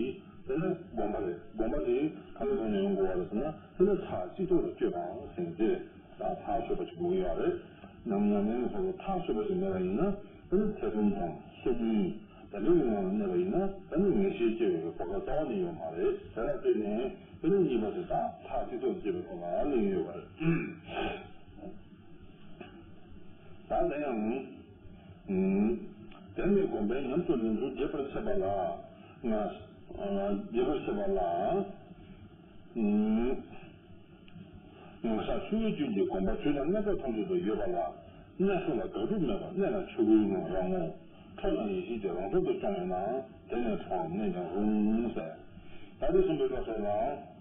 དེ་ནི་སྒོམ་པ་རེད། སྒོམ་པ་དེ་གང་གི་ཐོག་ནས་ཡོང་དགོས་པ་རེད་ཟེར་ན། དེ་ནི་མཐའ་གཅིག་ཏུ་ལ་སྤྱོད་པའང་ཟེར་གྱི་རེད། ད་ཐག་ཆོད་པ་ཞིག་དགོས་ཀྱི་ཡོད་རེད། ནམ་ཉམས་ལེན་གྱི་ཐོག་ཏུ་ཐག་ཆོད་པ་ཞིག་མེད་པ་ཡིན་ན། ཨ་ནི་ཐེ་ཚོམ་དང་སོམ་ཉི་དེ་འདྲ་གི་ངང་ལ་གནས་པ་ཡིན་ན། ཨ་ནི་ངེས་ཤེས་སྐྱེ་བའི་གོ་སྐབས་རྩ་བ་ནས་ཡོད་མ་རེད། དེ་ལ་བརྟེན་ནས་ཨ་ནི་གཉིས་པ་དེ་དག་མཐའ་གཅིག་ཏུ་སྐྱེ་བའི་ཐོག་ལ་གླེང་ཡོད་པ་རེད། ད་དེ་ཡང་། དེ་ནས་སྒོམ་པས་ཉམས་སུ་ལེན་ཚུལ་རྒྱས་པར་འཆད་པ་ལ། ང་། རྒྱས་པར་འཆད་པ་ལ། ངང་བཞག་ཆུ་བོའི་རྒྱུན་གྱི་སྒོམ་པ་དུས་དང་གནས་སྐབས་ཐམས་ཅད་དུ་ཡོད་པ་ལ། གནས་སུ་ལ་དགག་སྒྲུབ་མེད་པར་གནས་ལ་ཆོས་སྐུའི་ངང་རང་ངོ་། འཕྲོ་དང་ཡེ་ཤེས་ཀྱི་རང་ཚུལ་དུ་སྐྱོང་བས་ན། དེ་ནས་འཕྲོའམ་གནས་ཀྱང་རུང་ཟེར། ད་དེ་གསུངས་པའི་སྐབས་སུ་ལ།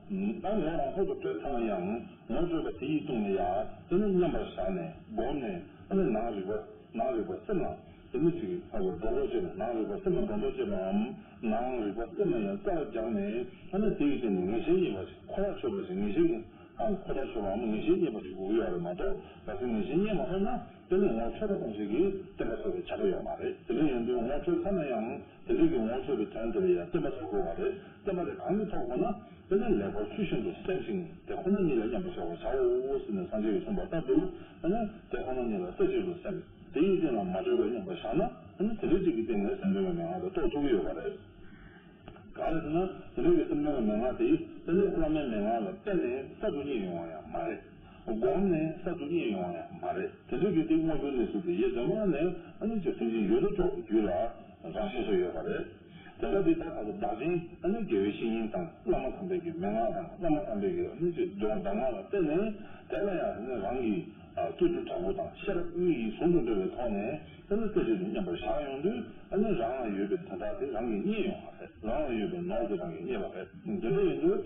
ད་ངོ་རང་ཐོག་ཏུ་སྤྲོད་ཐུབ་ན་ཡང་། ངོ་སྤྲོད་པ་དེ་ཡི་སྟེང་ནས་ཡང་དེ་ནི་མཉམ་པར་བཞག་ནས་སྒོམ་ནས། ཨ་ནི་ནང་རིག་པ། ནང་རིག་པ་སེམས་ལ་དེ་ནི་ཅིག་ལྷག་པར་སྒྲོ་འདོགས་བཅད་ནས། ནང་རིག་པ་སེམས་ལ་སྒྲོ་འདོགས་བཅད་པའམ། ནང་རིག་པ་སེམས་ལ་ཡང་རྩ་བ་རྒྱག་ནས། ཨ་ནི་དེ་ཡི་སྟེང་ནས་ངེས་ཤེས་རྙེད་པ་ཞིག་ཁོ་ཐག་ཆོད་པ་ཞིག་ངེས་ཤེས་ཀྱི་ཨང་ཁོ་ཐག་ཆོད་པའམ་ངེས་ཤེས་རྙེད་པ་ཞིག་དགོས་ཀྱི་ཡོད་རེད་མ་གཏོགས། གལ་སྲིད་ངེས་ཤེས་རྙེད་མ་ཐུབ་ན། དེ་ནི་ངོ་འཕྲོད་པ་ཐམས་ཅད་ཀྱིས་བསྟན་པ་ཐོབ་པའི་ཁྱབ་པ་ཡོད་མ་རེད། དེ་འདྲ་ཡིན་དུས་ངོ་འཕྲོད་ཚར་ན་ཡང་། དེ་འདྲ་གི་ངོ་འཕྲོད་པའི་དོན་དེ་ལ་ཡང་བསྟན་པ་ཐོབ་དགོས་པ་རེད། བསྟན་པ་དེ་གང་གིས་ཐོབ་དགོས་ན། དེ་ནི་ལེགས་པར་ཚུལ་བཞིན་དུ་སེམས་ཤིང་དེ་ཁོ་ན་ཉིད་ལ་མཉམ་པར་བཞག་པར་བྱའོ་ཟེར་ནས་སངས་རྒྱས་ཀྱིས་གསུངས་པ་ལྟར་དུ། དེ་ནི་དེ་ཁོ་ན་ཉིད་ལ་རྩེ་གཅིག་ཏུ་སེམས། དེ་ཡི་སྟེང་ལ་མ་བྲོས་པར་མཉམ་པར་བཞག་ན། དེ་ནི་དེ་འདྲ་གཅིག་གི་སྟེང་ནས་སེམས་དོན་གྱི་མན་ངག་དེ་རྟོགས་ཐུབ་ཀྱི་ཡོད་པ་རེད། གང་རེད་ཟེར་ན། དེ་འདྲ་གི་སེམས་དོན་གྱི་མན་ངག་དེ་དེ་ནི་བླ་མའི་མན་ངག་ལ་བརྟེན་ནས་གསར་དུ་རྙེད་ཡོང་བ་ཡང་མ་རེད། བསྒོམས་ནས་གསར་དུ་རྙེད་ཡོང་བ་ཡང་མ་རེད། དེ་འདྲ་གི་དེ་དངོས་པོའི་གནས་ཚུལ་དེ་ཡེ་གདོད་མ་ནས་ཨ་ནི་ཅིག་སེམས་ཅན་ཡོད་དོ་ཅོག་གི་རྒྱུད་ལ་རང་བཞིན་སུ་ཡོད་པ་རེད། དེ་ལྟ་དུས་ད་ལྟ་བདག་ཆེན་ཨ་ནི་དགེ་བའི་བཤེས་གཉེན་དང་བླ་མ་དམ་པའི་གི་མན་ངག་དང་། བླ་མ་དམ་པའི་གི་ཨ་ནི་ཅིག་སྒྲོལ་གདམས་ངག་ལ་བརྟེན་ནས། དེ་ལ་ཡང་ཨ་ནི་རང་གི་ཨ་བསྟོད་རྒྱུ་དྲག་པོ་དང་ཤེས་རབ་གཉིས་ཀྱིས་ཟུང་དུ་འབྲེལ་བའི་ཐོག་ནས། ཨ་ནི་རྩེ་གཅིག་ཏུ་མཉམ་པར་བཞག་ཡོང་དུས། ཨ་ནི་རང་ལ་ཡོད་པའི་དོན་དག་དེ་རང་གིས་རྙེད་ཡོང་བ་རེད། རང་ལ་ཡོད་པའི་ནོར་དེ་རང་གིས་རྙེད་པ་རེད། འདི་འདྲ་ཡིན་དུས་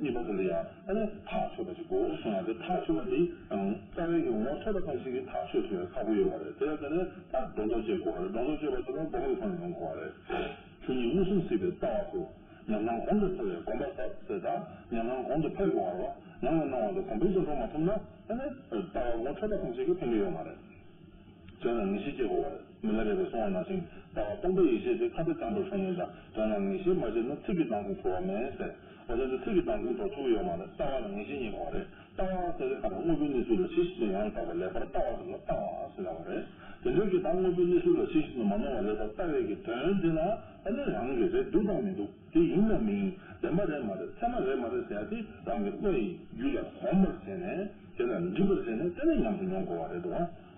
གཉིས་པ་དེ་ལ་ཡང་ཨ་ནི་ཐག་ཆོད་པ་ཞིག་དགོས་གསུངས་ཡ་དེ། ཐག་ཆོད་པ་དེ་ཡང་རྩ་བའི་གི་ངོ་འཕྲོད་པ་ཐམས་ཅད་ཀྱིས་ཐག་ཆོད་ཐུབ་ཡ་ཁག་པོ་ཡོད་པ་རེད། དེ་ཡང་དེ་ནི་ད་སྒྲོ་འདོགས་བཅད་དགོས་པ་རེད། སྒྲོ་འདོགས་བཅད་པ་དེ་ལ་སྒོམ་གྱི་ཐོག་ནས་ཡོང་དགོས་པ་རེད། ཆོས་ཉིད་མངོན་སུམ་གཟིགས་པའི་ལྟ་བ་དང་། ཉམས་སྣང་གོང་དུ་འཕེལ་བའི་སྒོམ་པ་ཟབ་ཟེར། ད་ཉམས་སྣང་གོང་དུ་འཕེལ་དགོས་པ་རེད་བ། ནང་ལ་སྣང་བ་དེ་གོང་འཕེལ་དུ་འགྲོ་མ་ཐུབ་ན། ཨ་ནི་ལྟ་བ་ངོ་འཕྲོད་པ་ཐམས་ཅད་ཀྱིས་ཕན་གྱི་ཡོད་མ་རེད། དོན་ལ་ངེས་ཤེས་སྐྱེ་དགོས་པ་རེད། མི་ལ་རས་པས་གསུངས་པ་ནང་བཞིན། ལྟ་བ་སྟོང་པའི་ཡེ་ཤེས་དེ། ཁ་ཚིག་རྐྱང་དུ་ཤོང་ཡིན་ད། དོན་ལ་ངེས་ཤེས་མ་སྐྱེས་ན། ཚིག་གི་གདངས་ཀྱིས་གྲོལ་བ་མེད་ཟེར། འོ་དེ་ཚོ་ཚིག་གི་གདངས་ཀྱིས་གྲོལ་ཐུབ་ཀྱི་ཡོད་མ་རེད། ལྟ་བ་ལ་ངེས་ཤེས་རྙེད་དགོས་པ་རེད། ལྟ་བ་ཟེར་དེ་ག་ལ་དངོས་པོའི་གནས་ཚུལ་ལ་ཆེས་ཆེར་ཡང་དག་པ་ལེགས་པར་ལྟ་བ་དེ་ལ་ལྟ་བ་ཟེར་ལབ་པ་རེད། དེ་འདྲའི་གི་ད་དངོས་པོའི་གནས་ཚུལ་ལ་ཆེས་ཆེར་མ་ནོར་བ་ལེགས་པར་ལྟ་བའི་གི་དོན་དེ་ལ། ཨ་ནི་རང་གི་རེད་འདུག་དང་མི་འདུག་དེ་ཡིན་དང་མིན། བདེན་པ་རེད་མ་རེད། ཚད་མ་རེད་མ་རེད་ཟེར་ཡ་དེ་རང་གི་བློ་ཡི་རྒྱུད་ལ་གོམས་པར་བྱས་ནས། དེ་ལ་འདྲིས་པར་བྱས་ནས། དེ་ནས་ཉམས་སུ་མྱོང་དགོས་པ་རེད་འདུག་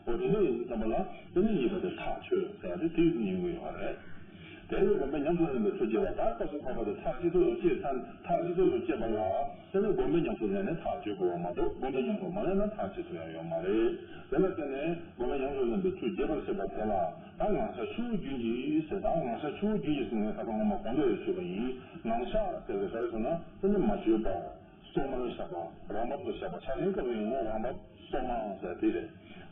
འོ་དེ་འདྲ་ཡིན་དུས་ཙམ་པ་ལ། དེ་ནས་གཉིས་པ་དེ་ཐག་ཆོད་ཟེར་ཡ་དེ་དེ་ཡིན་དགོས་ཡོད་པ་རེད། དེ་ལས་སྒོམ་པས་ཉམས་སུ་ལེན་པའི་ཚུལ་རྒྱས་པ། ད་སྐབས་སུ་བབ་པ་དེ་ཐག་གཅིག་ཏུ་བཅད་ཚར། ཐག་གཅིག་ཏུ་བཅད་པ་ལ། དེ་ནས་སྒོམ་པས་ཉམས་སུ་ལེན་ནས་ཐག་ཆོད་དགོས་པ་མ་གཏོགས། སྒོམ་པས་ཉམས་སུ་མ་ལེན་ན་ཐག་ཆོད་ཐུབ་ཡ་ཡོད་མ་རེད། དེ་ལ་བརྟེན་ནས་སྒོམ་པས་ཉམས་སུ་ལེན་པའི་ཚུལ་རྒྱས་པར་བཤད་པ་དེ་ལ། ད་ངང་བཞག་ཆུ་བོའི་རྒྱུན་གྱི་ཟེར། ད་ངང་བཞག་ཆུ་བོའི་རྒྱུན་གྱི་ཟེར་ནས་ཁ་སང་སྔོན་མ་གོང་དུ་ཡང་ཞུས་པ་ཡིན། ངང་བཞག་ཟེར་བའི་སྐབས་སུ་ན། དེ་ནི་མ་བཅོས་པ། སོ་མར་བཞག་པ། རང་བབ་ཏུ་བཞག་པ། ཕྱག་ཆེན་སྐབས་སུ་ཡིན་ན་རང་བབ་སོ་མ་ཟེར་དེ་རེད།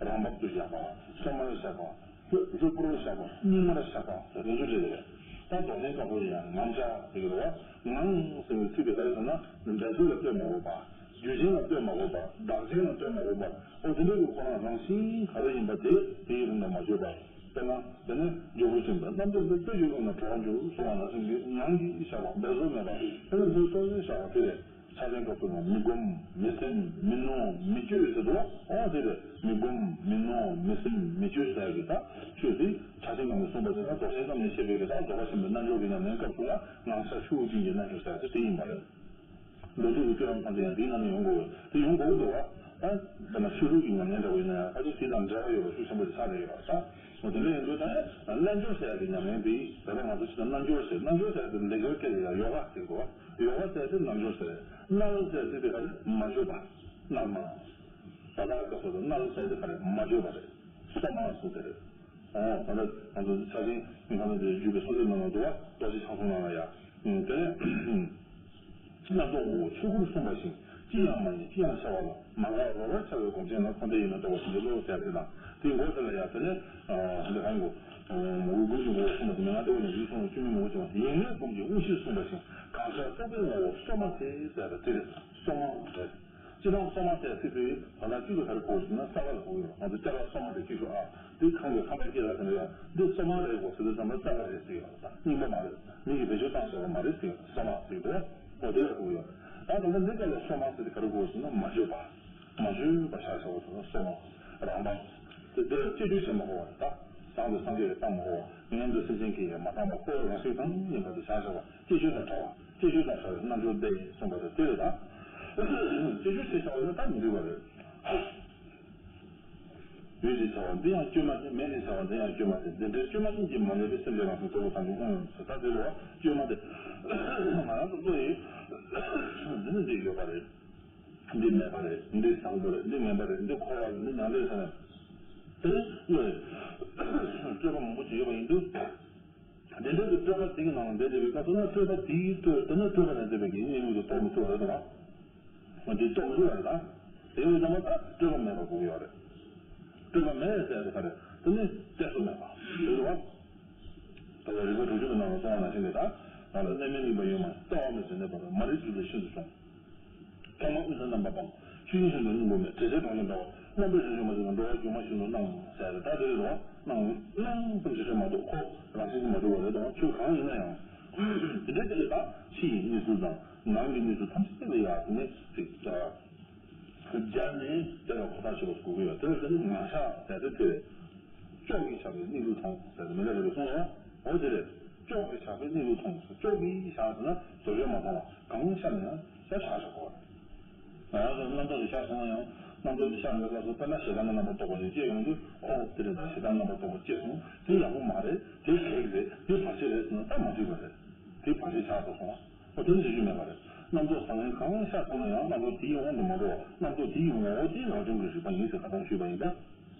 རང་བབ་ཏུ་བཞག་པ། སོ་མར་བཞག་པ། ལྷོད་ལྷོད་པོར་བཞག་པ། སྙིང་མར་བཞག་པ་ཟེར་དེ་ཚོ་རེད། ད་རྫོགས་ཆེན་སྐབས་སུ་ཡང་ངང་བཞག་ཟེར་གྱི་རེད་བ། ངང་ཟེར་བའི་ཚིག་དེ་ག་རེ་ཟེར་ན། འབྲས་བུ་ལ་ལྟོས་མ་དགོས་པ། རྒྱུ་ཅན་ལ་ལྟོས་མ་དགོས་པ། བདག་ཅན་ལ་ལྟོས་མ་དགོས་པ། ཨོ་དེ་འདྲ་གི་ཁོ་རང་རང་བཞིན་ག་རེ་ཡིན་པ་དེ་དེའི་རིང་དུ་མ་བཅོས་པ། དཔེར་ན། དེ་ནས་འཇོག་པོ་ཅན་དུ་རྣམ་རྟོག་འདི་དཔེ་བརྗོད་ཀུན་ལ་གྲོགས་འཇུག་གསུངས་པ་ནང་བཞིན་གྱི། ངང་གིས་བཞག་པ། འབད་རྩོལ་མེད་པ། དེ་ནས་ལྷོད་ལྷོད་བཞག་པ་དེ་རེད། ཕྱག་ཆེན་སྐབས་སུ་ཡང་མི་བསྒོམ། མི་སེམས། མི་གནོང་། མི་བཅོས་ཟེར་འདུག་ཨོ་དེ་རེད། མི་བསྒོམ། མི་གནོང་། མི་སེམས། མི་བཅོས་ཟེར་གྱི་ད་ཆོས་དེ་ཕྱག་ཆེན་སྐབས་ནས་གསུངས་པ་བྱས་ན། རྫོགས་ཆེན་སྐབས་ནས་བཤད་པའི་གི་ད་རྫོགས་པ་ཆེན་པོའི་རྣལ་འབྱོར་གྱི་ཉམས་ལེན་སྐབས་སུ་ལ་ངང་བཞག་ཆུ་བོའི་རྒྱུན་གྱི་རྣལ་འབྱོར་ཟེར་ཡ་དེ་དེ་ཡིན་པ་རེད། འགྲོ་འདུག་གི་སྤྱོད་ལམ་ཐམས་ཅད་ཡང་དེའི་ནང་ནས་ཡོང་དགོས་པས། དེ་ཡོང་དགོས་ཀྱི་འདུག་བ། ད་དཔེར་ན་ཆོས་ལུགས་ཀྱི་ཉམས་ལེན་འདྲ་བོ་ཡིན་ན་ཡང་ཕལ་ཆེར་དེ་དང་འབྲེལ་བ་ཡོད་པ་ཤུགས་ཆེན་པོ་ཞིག་ཆགས་བསྡད་ཡོད་པ་རེད། འོ་དེ་འདྲ་ཡིན་དུས་ད་རྣལ་འབྱོར་ཟེར་ཡག་གི་ཉམས་ལེན་དེ་ད་ལྟ་ང་ཚོ་ཞིག་ན་རྣལ་འབྱོར་ཟེར། རྣལ་འབྱོར་ཟེར་ཡག་དེ་ལེགས་སྦྱར་སྐད་ལ་ཡང་ཡོ་ག་ཟེར་གོ། ཡོ་ག་ཟེར་དེ་རྣལ་འབྱོར་ཟེར། རྣལ་ཟེར་དེ་དེ་ག་རེད། མ་བཅོས་པ། རྣལ་མ། ད་ལྟ་སྐབས་སུ་རྣལ་ཟེར་དེ་ག་རེད། མ་བཅོས་པ་རེད། སོ་མ་སོ་དེ་རེད། ཨོ་ད་ལྟ་ང་ཚོ་ཆ་ཤས་ང་ཚོ་འདི་རྒྱུད་ཀྱི་སྲོལ་འདེབས་ནང་ལ་འདུག་བ། རྡོ་རྗེ་འཆང་གསུམ་ནང་ལ་ཡ། དེ་ནས་རྣམ་རྟོག་ངོ་བོ་ཆོས་སྐུར་གསུངས་པ་བཞིན་ཅི་ཡང་མ་ཡིན་ཅི་ཡང་ཤར་བ་ལ། མ་འགགས་རོ་རོར་འཆར་བའི་སྒོམ་ཆེན་ལ། འཁོར་འདས་ཡེངས་མེད་རྟོགས་པ་བྱིན་གྱིས་རློབས་ཟེར་དེ་དང་དེའི་མགོ་དེ་ལ་ཡ། དེ་ནས་འདི་གང་གོ། འོ་ཀུན་གྱི་ངོ་བོ་གསུངས་པ་དེ་མན་ངག་ལྟེ་བ་ནས་རིགས་གསུམ་ལ་སྐྱོན་མེད་ངོ་བོ་བྱས་པ་ཡེངས་མེད་སྒོམ་གྱི་དབང་བཞིར་གསུངས་པ་བཞིན་གང་ཤར་རྟོག་པའི་ངོ་བོ་སོ་མ་སྟེ་ཟེར་བ་དེ་རེད། སོ་མ་རེད། སྤྱིར་བཏང་སོ་མ་ཟེར་ཚིག་དེ་ད་ལྟ་གཅིག་ཏུ་ག་རེ་གོ་ཟེར་ན་ས་ལ་གོ་ཡོད། ང་ཚོ་སྐྱ་ཀ་སོ་མ་དེ་གཅིག་ཤོག་ཨ། དེ་ཁམས་ཀྱི་ཁམས་པ་སྐྱེ་ལ་ཟེར་ན་ཡང་འདི་སོ་མ་རེད་གོ་ཟེར་དུས་ཙམ་པ་ས་ཀ་རེད་ཟེར་ཡོད། ད་རྙིང་པ་མ་རེད། མི་གིས་བེད་སྤྱོད་བཏང་བཞག་པ་མ་རེད་ཟེར་ཡོད། སོ་མ་ཟེར་དུས་འོ་དེ་ལ་གོ་ཡོད། ད་ད་ལྟ་འདི་སྐབས་ལ་སོ་མ་ཟེར་དེ་ག་རེ་གོ་ཟེར་ན་མ་བཅོས་པ། མ་བཅོས་པ་ཤར་བཞག་པ་ཟེར་ན་སོ་མ། རང་དབང་། དེ་དེ་ལ་བཅས་བཅོས་བྱེད་མ་དགོས་པ་རེད། ད་བཟང་དུ་སངས་རྒྱས་ཀྱིས་བཏང་མ་དགོས་པ། ངན་དུ་སེམས་ཅན་གྱིས་མ་བཏང་བ། ཁོ་བོ་རང་བཞིན་གང་ཡིན་པ་དེ་ཤར་བཞག་པ། བཅས་བཅོས་དང་བྲལ་བ། བཅས་བཅོས་དང་བྲལ་བའི་རྣལ་འབྱོར་སྟེ་གསུངས་པ་དང་དེ་རེད་ད། བཅས་བཅོས་བྱས་བཞག་པ་ཡིན་ན་ད་མི་འགྲིག་པ་རེད། ཡོད་ཅེས་བྱ་བ་འདི་ཡང་བཅོས་མ་སྟེ། མེད་ཅེས་བྱ་བ་འདི་ཡང་བཅོས་མ་སྟེ། འདི་འདྲའི་བཅོས་མ་གཉིས་ཀྱིས་མ་ལས་པའི་སེམས་ཅན་རང་བཞིན་རྟོག་པའི་དང་པོ་ཀུན་ཡོང་ཟེར། ད་དེ་རེད་བ། བཅོས་མ་སྟེ། ང་རང་ཚོ་བློ་ཡིས་འདི་ནི་འདི་ཡོད་པ་རེད། འདི་མེད་པ་རེད། འདི་བཟང་པོ་རེད། འདི་ངན་པ་རེད། འདི་འཁོར་བ་རེད། འདི་མྱང་འདས་རེད་ཟེར་ནས། དེ་ནི་བློ་ཡིས་སྤྲོས་པ་མང་པོ་ཅིག་ཡོད་པ་ཡིན་དུས། དེ་འདྲ་གི་སྤྲོས་པ་དེ་གི་ནང་ལ་འདས་བསྡད་པའི་སྐབས་སུ་ན་སྤྲོས་པ་དེའི་སྤྲོས་དེ་ནི་སྤྲོས་པ་ནས་འདས་པའི་གི་གནས་ལུགས་དེ་རྟོགས་མི་ཐུབ་པ་རེད་དོ། འདི་རྟོགས་མི་ཐུབ་པ་རེད་ད། དེ་ཡོད་ཙང་མ་ད་སྤྲོས་པ་མེད་པ་དགོས་ཀྱི་ཡོད་རེད། སྤྲོས་པ་མེད་ཟེར་དེ་ག་རེད། དེ་ནི་གཏད་སོ་མེད་པ་རེད་དོ། ད་ལྟ་རིགས་པ་དྲུག་ཅུ་པའི་ནང་ལ་གསུངས་པ་ནང་བཞིན་གྱི་ད། ང་ལ་གནས་མལ་གཉིས་པ་ཡོད་མ་ཡིན། ལྟ་བ་མེད་ཅིང་གནས་པ་མེད། མ་རིག་རྒྱུ་ལས་ཤིན་ཏུ་བྱུང་། ཐོག་མར་དབུས་ན་རྣམ་པར་སྤངས། ཆོས་ཉིད་ཤིན་ཏུ་སྙིང་པོ་མེད། དྲི་ཟའི་གྲངས་ཀྱིས་འདྲ་བ། རྣམ་པར་གཞག་རྒྱུ་མ་བྱས་ན། འགྲོ་བ་སྒྱུ་མ་བཞིན་དུ་སྣང་། ཟེར་ད་དེ་རེད་དོ། སྣང་སྣང་ཙམ་ཞིག་རེད་མ་གཏོགས་ཁོ་རང་བཞིན་གྱིས་མ་གྲུབ་པ་རེད་དོ། ཆོས་གང་ཡིན་ན་ཡང་། དེ་འདྲའི་དེ་ལས་ད་ཕྱི་ཡི་གནས་ཚུལ་དང་ནང་གི་གནས་ཚུལ་ཐམས་ཅད་ལ་ཡང་དེ་ནས་ཅིག་སྦྱར་ནས་དེ་ལ་ཁོ་ཐག་ཆོད་པ་དགོས་ཀྱི་ཡོད། དེ་ལ་དེ་ནི་ངང་བཞག་ཟེར་དེ་དེ་རེད། ཅོག་གིས་བཞག་པའི་གནས་ལུགས་མཐོང་ཟེར་དེ་མི་འདྲ་བ་རེད་གསུངས་ཡོད། འོ་དེ་རེད། ཅོག་གིས་བཞག་པའི་གནས་ལུགས་མཐོང་ཟེར། ཅོག་གིས་བཞག་ཟེར་ན་བཟོ་བཅོས་མ་བཏང་བ། གང་བཞག་ན་ཡང་བཞག་བཞག་བཞག་དགོས་པ་རེད། ང་རང་ཚོ་རྣམ་རྟོག་དེ་བཞག་སོང་ན་ཡང་། རྣམ་རྟོག་དེ་བཞག་པའི་སྐབས་སུ་དཔེར་ན་ཞེ་སྡང་གི་རྣམ་པར་རྟོག་པ་ཞིག་སྐྱེས་ཡོང་དུས། ཨོ་དེ་རེད། ད་ཞེ་སྡང་རྣམ་པར་རྟོག་པ་སྐྱེས་སོང་། དེ་ཡག་པོ་མ་རེད། དེ་གེགས་རེད། དེ་བར་ཆད་རེད་ཟེར་ན་ད་མ་འགྲིག་པ་རེད། དེ་བར་ཆད་ཆགས་སོ་སོང་། ཨོ་དེ་ནི་བྱེད་རྒྱུ་མེད་པ་རེད། རྣམ་རྟོག་བཟང་ངན་གང་བཞག་སོང་ན་ཡང་རྣམ་རྟོག་དེའི་དབང་དུ་མ་འགྲོ་བ། རྣམ་རྟོག་དེའི་ངོ་བོ་དེ་རང་བྱུང་གི་རིག་པ་ཡིན་ཟེར་ཁ་སང་ཞུས་པ་ཡིན་ད།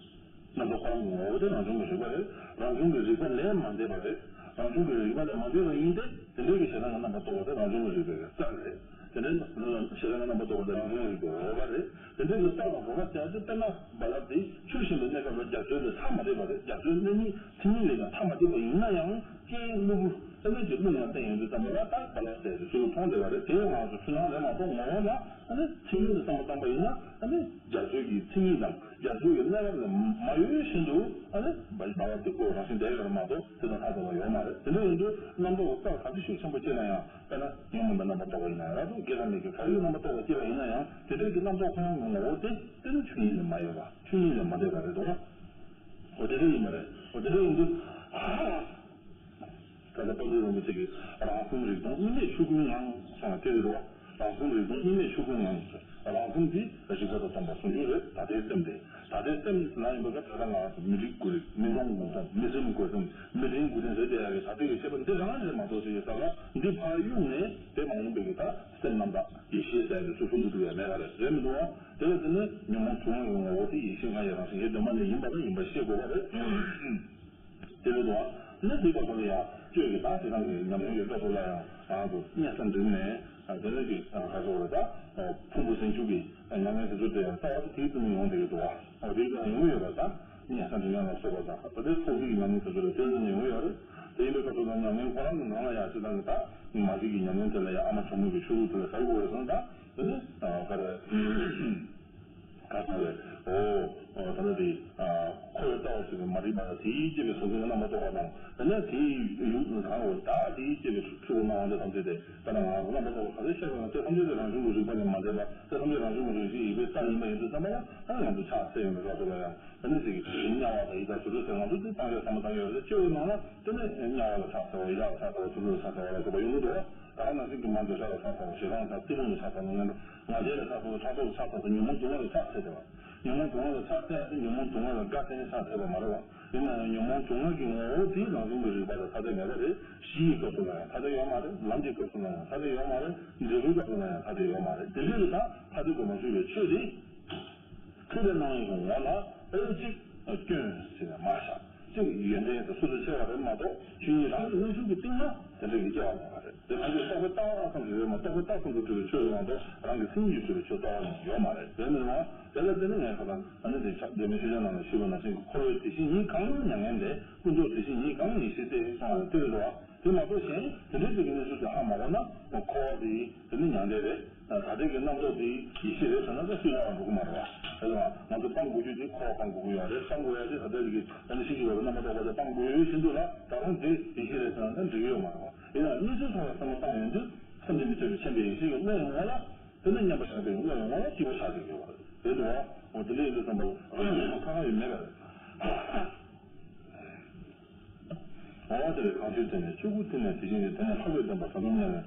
རྣམ་རྟོག་ཁོ་རང་གི་ངོ་བོ་དེ་རང་བྱུང་གི་རིག་པ་རེད། རང་བྱུང་གི་རིག་པ་ལས་མ་འདས་པ་རེད། རང་བྱུང་གི་རིག་པ་ལས་མ་འདས་པ་ཡིན་ཏེ། དེ་འདྲའི་གི་ཞེ་སྡང་གི་རྣམ་པར་རྟོག་པ་དེ་རང་བྱུང་གི་རིག་པའི་རྩལ་རེད། དེ་འདྲའི་ཞེ་སྡང་གི་རྣམ་པར་རྟོག་པ་དེ་རང་བྱུང་གི་རིག་པའི་རོལ་པ་རེད། དེ་འདྲའི་གི་རྩལ་དང་རོལ་པ་ཟེར་ཡ་དེ་དཔེར་ན་རྦ་རླབས་དེ་འཕྱུར་བཞིན་པའི་གནས་སྐབས་ལ་རྒྱ་མཚོའི་ལས་ཐ་མ་བསྡད་པ་རེད། རྒྱ་མཚོའི་གནས་རྙིང་མཚན་ཉིད་ལས་ཀྱང་ཐ་མ་བསྡད་པ་ཡིན་ན་ཡང་། རྐྱེན་གློ་བུར་དེ་འདྲའི་གི་རླུང་ཡང་བསྟན་ཡོང་དུས་ཙམ་པ་ལ་ད་རྦ་རླབས་ཟེར་ཡ་དེ་ཚུར་མཐོང་བསྡད་པ་རེད། དེ་ང་ཚོ་འཁྲུལ་སྣང་རེད་མ་གཏོགས་ངོ་བོ་ལ་ཨ་ནི་མཚན་ཉིད་དུ་བསམ་པ་བཏང་པ་ཡིན་ན། ཨ་ནི་རྒྱ་མཚོའི་གི་མཚན་ཉིད་དང་རྒྱ་མཚོའི་གི་གནས་སྐབས་ལས་མ་གཡོས་བཞིན་དུ་ཨ་ནི་རྦ་རླབས་དེ་ཁོ་རང་བཞིན་བསྡད་ཡོད་རེད་མ་གཏོགས་དེ་དང་ཐ་དད་པ་ཡོད་མ་རེད། དེ་འདྲ་ཡིན་དུས་རྣམ་རྟོག་གི་རྩལ་ག་ཚོད་ཤུགས་ཆེན་པོ་སྐྱེས་ན་ཡང་། དཔེར་ན་ཉོན་མོངས་པའི་རྣམ་པར་རྟོག་པ་ཡིན་ན་ཡང་ར། དེ་སྒེར་རམ་མེད་ཀྱི་ག་རེའི་རྣམ་པར་རྟོག་པ་སྐྱེས་པ་ཡིན་ན་ཡང་། དེ་འདྲའི་གི་རྣམ་རྟོག་ཁོ་རང་གི་ངོ་བོ་དེ་དེ་ནི་ཆོས་ཉིད་ལས་མ་གཡོས་པ། ཆོས་ཉིད་ལས་མ་འདས་པ་རེད་དོ། འོ་དེ་འདྲ་ཡིན་པ་རེད། འོ་དེ་འདྲ་ཡིན་དུས། ད་ལྟ་དཔལ་ལྡན་རིན་པོ་ཆེ་གིས་རང་གསུམ་རིག་སྟོང་དབྱེར་མེད་ཆོས་སྐུའི་ངང་གསུངས་པ་དེ་རེད་དོ། རང་གསུམ་རིག་སྟོང་དབྱེར་མེད་ཆོས་སྐུའི་ངང་། རང་གསུམ་དེ་རིག་པ་དང་སྟོང་པ་ཟུང་འཇུག་རེད། ད་ལྟའི་སེམས་དེ། ད་ལྟའི་སེམས་ལ་ཡིན་པ་ག་ད་ལྟ་ང་རང་ཚོ་མི་རིག་དགུ་རིག་མི་མཐོང་དགུ་མཐོང་མི་སེམས་དགུ་སེམས་མི་དྲན་དགུ་དྲན་ཟེར་བསྡད་ཡ་གི་ད་ལྟའི་གི་ཤེས་པ་འདི་རང་རེད་མ་གཏོགས་ཅིག་གི་ས་ལ་འདི་ཕར་གཡུགས་ནས་དེ་མ་ཡིན་པའི་གི་ད་སེམས་རྣམ་དག་ཡེ་ཤེས་ཟེར་ཡ་གི་ཚུལ་ཚུལ་དུ་འགྲོ་ཡ་མེད་པ་རེད། རེད་མི་འདུག་ཨ། དེ་ལ་དེ་ནི་ཉོན་མོངས་དྲི་མ་གི་ངོ་བོ་དེ་ཡེ་ཤེས་ལྔ་ཡི་རང་བཞིན་གྱི་གདོད་མ་ནས་ཡིན་པ་ལ་ཡིན་པ་ཤེས་དགོས་པ་རེད། དེ་རེད་དོ། ནི་དེ་སྐབས་སུ་ལ་ཡང་སྤྱོད་ཀྱི་དང་ཞེ་སྡང་གི་ཉམས་ལེན་གྱི་སྐབས་སུ་ལ་ཡང་ང་ཚོ་གཉན་ས་འདྲེན་ནས་དེ་ནས་ཀྱི་ཁ་ཕྱོགས་རེད་ད། ཕུང་པོ་ཟིལ་འཇུག་གི་ཉམས་ལེན་དེ་ཚོ་དེ་ཡང་རྩ་བ་དེའི་ཙམ་ཡོང་བསྡད་ཀྱི་འདུག་བ། འོ་དེའི་ཙམ་ཡོང་གི་ཡོད་པ་ད། གཉན་ས་འདྲེན་ལ་སོགས་པ་དང་ད་ལྟའི་ཚོགས་སྡེ་གི་ཉམས་ལེན་དེ་ཚོ་ལ་དེ་ཙམ་ཡོང་གི་ཡོད་རེད། དེ་ཡིན་པའི་སྐབས་སུ་ད་ཉམས་ལེན་ཁོ་རང་གི་ནང་ལ་ཡང་ཞེ་སྡང་གི་ད་མ་བྱེད་ཀྱི་ཉམས་ལེན་དེ་ལ་ཡང་ཨ་མ་གྲོགས་མོ་གི་ཆོས་ལུགས་དེ་ལ་ག་རེ་དགོས་རེད་ཟེར་ན་ད་དེ་ནི་ག་རེ། ག་ཚོད་རེད། འོ། ད་ལྟ་དེ། འཁོར་བའི་ལྟ་བ་ཞིག་གི་མ་རིག་པ་དང་དེའི་སྐྱེ་བའི་གཟུང་འཛིན་གྱི་རྣམ་པར་རྟོག་པ་དང་། དེ་ནས་དེའི་ཡུལ་གང་འོ་ད་དེའི་སྐྱེ་བའི་ཕྲུ་གུ་སྣང་བ་འདི་ཐམས་ཅད་དེ་ད་ལྟ་ང་རང་ཚོ་རྣམ་པར་རྟོག་པ་ག་ཚོད་ཤར་བ་ན་དེ་ཐམས་ཅད་དེ་རང་བྱུང་གི་རིག་པ་ལས་མ་འདས་པ། དེ་ཐམས་ཅད་རང་བྱུང་གི་རིག་བྱེད་ཡིན་པའི་རྟགས་ཡིན་པ་ཡིན་དུས་ཙམ་པ་ལ་ཨ་ནི་ང་ཚོ་ཕྱག་འཚལ་ཡོང་བའི་སྐབས་སུ་ལ་ཡང་ཨ་ནི་ཅིག་གི་དམྱལ་བ་དང་ཡི་དྭགས་དུད་འགྲོ་ཟེར་ང་ཚོ་དེ་སངས་རྒྱས་ཐ་མ་ཐ་མ་ཡོད་རེད། སྤྱོད་པའི་ནང་ལ་དེ་ནས་དམྱལ་བ་ལ་ཕྱག་འཚལ་བ། ཡི་དྭགས་ལ་ཕྱག་འཚལ་བ། དུད་འགྲོ་ལ་ཕྱག་འཚལ་བ་ལ་སོགས་པ་ཡོང་གི་འདུག་ད་ག་ནང་བཞིན་གྱི་མ་འདོད་ཆགས་ལ་ཆགས་ཚར་བ། ཞེ་སྡང་དང་གཏི་མུག་ལ་ཆགས་ཚར་བ། ངན་འགྲོ་ང་རྒྱལ་ལ་ཆགས་ཚར་བ། ཕྲག་དོག་ལ་ཆགས་ཚར་བ། ཉོན་མོངས་སྡུག་བསྔལ་ལ་ཆགས་ཚར་བ། ཉོན་མོངས་སྡུག་བསྔལ་ལ་ཆགས་ཚར་བ། ཉོན་མོངས་སྡུག་བསྔལ་ལ་དགའ་ཚར་ནས་ཆགས་ཚར་བ་མ་རེད་བ། ཡིན་ནའང་ཉོན་མོངས་སྡུག་བསྔལ་གྱི་ངོ་བོ་དེ་རང་བྱུང་གི་རིག་པ་ལ་ཐ་དད་མེད་པ་རེད། གཞི་ཡི་སྐབས་སུ་ལ་ཡང་ཐ་དད་ཡོད་མ་རེད། ལམ་གྱི་སྐབས་སུ་ལ་ཡང་ཐ་དད་ཡོད་མ་རེད། འབྲས་བུའི་སྐབས་སུ་ལ་ཡང་ཐ་དད་ཡོད་མ་རེད། དེ་འདྲའི་རིགས་དང་ཐ་དད་དུ་མ་གྱུར་པའི་ཆོས་དེ། འཁྲུལ་པའི་སྣང་བའི་ངོ་ལ་ཨེ་གཅིག་སྐྱོན་ཟེར་ནས་མ་བཞག་གཅིག་ཡོན་ཏན་དུ་སོ་སོ་ཕྱེ་བ་རེད་མ་གཏོགས། ཆོས་ཉིད་རང་གི་རྣལ་འབྱོར་གྱི་སྟེང་ན་དེ་འདྲ་གི་སྐྱེ་བ་མེད་པ་རེད། དེ་རང་གི་རྟོག་པས་བཏགས་པ་ཙམ་ཞིག་རེད་མ་གཏོགས། རྟོག་པས་བཏགས་ཙམ་དུ་གྲུབ་པའི་ཆོས་རེད་མ་གཏོགས། རང་གི་སེམས་ཀྱིས་གྲུབ་པའི་ཆོས་རྟོགས་པ་ཡོད་མ་རེད། དེ་མིན་ན་དེ་ལ་བརྟེན་ནས་ངས་ཁ་སང་ཨ་ནི་དེ་ཆགས་བདེ་མོ་ཤེས་བྱ་ནང་ལ་ཞུས་པ་ནང་བཞིན་གྱི་འཁོར་བའི་དེ་བཞིན་ཉིད་གང་མྱ་ངན་འདས། ཀུན་རྫོབ་དེ་བཞིན་ཉིད་གང་ཡེ་ཤེས་ཏེ། གསུངས་པ་དེ་རེད་འདུག་བ། དེ་མ་གཏོགས་གཞན་དེ་འདྲའི་ཅིག་གི་གནས་ཚུལ་དེ་ཧ་མ་གོ་ན། འཁོར་བ་དེ་དེ་ནི་མྱང་འདས་རེད། ད་ལྟའི་གི་རྣམ་རྟོག་དེ་ཡེ་ཤེས་རེད་ཟེར་ན་ད་སུས་ལབ་ཡང་འགྲོ་གི་མ་རེད་བ། དེ་ལ་ང་ཚོ་སྤང་དགོས་རྒྱུ་དེ་འཁོར་བ་སྤང་དགོས་ཀྱི་ཡོད་རེད། སྤང་དགོས་ཡ་དེ་ད་ལྟའི་གི་ད་ནི་ཤེས་ཀྱི་ཡོད་པའི་རྣམ་པར་རྟོག་པ་དེ་སྤང་དགོས་ཡོད་བཞིན་དུ་ལ། ད་རུང་དེ་ཡེ་ཤེས་རེད་ཟེར་ན་ད་འགྲིག་གི་ཡོད་མ་རེད་བ། ཡིན་ནའང་གནས་ཚུལ་ཐོག་ལ་སེམས་པ་སྤངས་ཡོང་དུས་སེམས་ཅན་མི་ཐེ་བའི་མཁྱེན་པའི་ཡེ་ཤེས་ཀྱི་བློ་ཡི་ངོ་ལ། དེ་ནི་མཉམ་པར་བཞག་པའི་བློ་ཡི་ངོ་ལ་སྐྱིད་པོ་ཆགས་ཀྱི་ཡོད་པ་རེད། དེ་འདུག་བ། འོ་དེ་འདྲ་ཡིན་དུས་ཙམ་པ་ལ་ཁ་ཁ་ཡོད་མེད་པ་རེད། འོ་དེ་ལས་གང་ཞིག་དེ་ནས་ཆོས་སྐུ་དེ་ནས་དེ་བཞིན་གྱི་དེ་ནས་ལྷག་པའི་བདེན་པ་ཟབ་མོ་མྱ་ངན།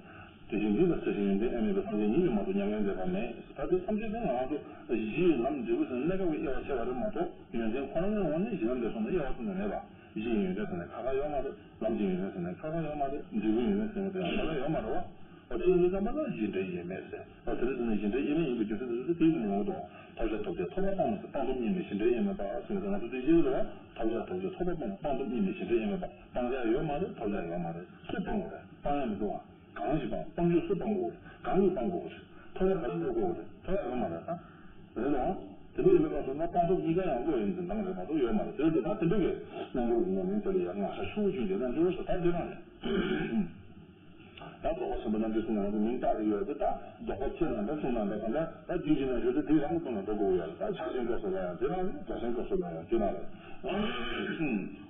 དེ་བཞིན་འདི་ལ་ཟེར་ཞིང་ཡོན་ཏན་དབྱེར་མེད་པའི་སངས་རྒྱས་ཉིད་ཀྱིས་མ་གཏོགས་མྱ་ངན་འདས་པ་མེད། ད་དེ་ཐམས་ཅད་དེ་ང་རང་ཚོ་གཞི་ལམ་འབྲས་བུ་ཟེར་གནས་སྐབས་ཀྱི་དབྱེ་བ་ཕྱེ་བ་རེད་མ་གཏོགས། ཡོན་ཏན་ཁོ་རང་ངོས་ནས་གཞི་ལམ་འབྲས་གསུམ་ལ་དབྱེ་བ་གཏོང་ནས་མེད་པ། གཞི་ཡི་ཡོན་ཏན་ཟེར་ནས་ཁ་ཁ་ཡོད་མ་རེད། ལམ་གྱི་ཡོན་ཏན་ཟེར་ནས་ཁ་ཁ་ཡོད་མ་རེད། འབྲས་བུའི་ཡོན་ཏན་ཟེར་ནས་དེ་ཡང་ཁ་ཁ་ཡོད་མ་རེད་བ། འོ་དེ་ཡིན་དུས་ཙམ་པ་ལ་གཞི་འབྲས་དབྱེར་མེད་ཟེར། འོ་དེ་འདྲ་ཟེར་ན་གཞི་འབྲས་དབྱེར་མེད་ཡིན་པའི་རྒྱུ་མཚན་དེ་ཚོ་དེ་ཡིན་ནས་ཡོང་གི་འདུག་ཐོབ་བྱ་ཐོབ་བྱེད་ཐོབ་པ་སྤངས་ནས་སྤངས་རྟོགས་གཉིས་མེད་གཞི་འབྲས་དབྱེར་མེད་པ་ཟེར་ནས་ང་ཚོ་དེ་བཞིན་ལ་ཐོབ་བྱ་ཐོབ་བྱེད་ཐོབ་པ་སྤངས་ནས་སྤངས་རྟོགས་གཉིས་མེད་གཞི་འབྲས་དབྱེར་མེད་པ། སྤང་བྱ་ཡོད་མ་རེད། ཐོབ་བྱ་ཡོད་མ་རེད། སུ་སྤང་དགོས་རེད། སྤང་ཡ་མི་འདུག་ཨ། གང་ཞིག་སྤང་། སྤང་རྒྱུ་སུ་སྤང་དགོས་རེད། གང་གིས་སྤང་དགོས་རེད། ཐོབ་ཡ་ག་རེ་ཐོབ་དགོས་རེད། ཐོབ་ཡ་ཡོད་མ་རེད་ད། རེད་དོ། དེ་འདྲ་ཡིན་པའི་སྐབས་སུ་ན་སྤངས་རྟོགས་གཉིས་ཀ་ཡང་བློ་ཡི་འཛིན་སྟངས་རེད་མ་གཏོགས་ཡོད་མ་རེད། དེ་འདྲ་ད་དེ་འདྲ་གི་རྣལ་འབྱོར་གྱི་ངོས་ནས་དེ་ལ་ཡང་ང་ས་ཆུ་བོ་རྒྱུན་གྱི་རྣལ་འབྱོར་ཟེར་ད་དེ་རང་རེད། ད་རྫོགས་པ་ཆེན་པོ་རྣལ་འབྱོར་ཟེར་ན་ང་ཚོ་མིང་བཏགས་ཀྱི་ཡོད་དེ། ད་རྫོགས་པ་ཆེ་ན་འདྲ་ཆུང་ན་འདྲ་གང་འདྲ་ད་རྒྱུན་གྱི་རྣལ་འབྱོར་དེ་དེ་རང་གི་ཐོག་ནས་འགྲོ་དགོས་ཡོད་རེད། ད་ཕྱག་ཆེན་སྐབས་སུ་ལ་ཡང་དེ་རང་རེད། རྫོགས་ཆེན་སྐབས་སུ་ལ་ཡང་དེ་རང་རེད།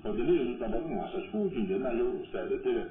འོ་དེ་འདྲ་ཡིན་དུས་ཙམ་པ་ལ་ང་ས་ཆུ་བོ་རྒྱུན་གྱི་རྣལ་འབྱོར་ཟེར་དེ་དེ་རེད།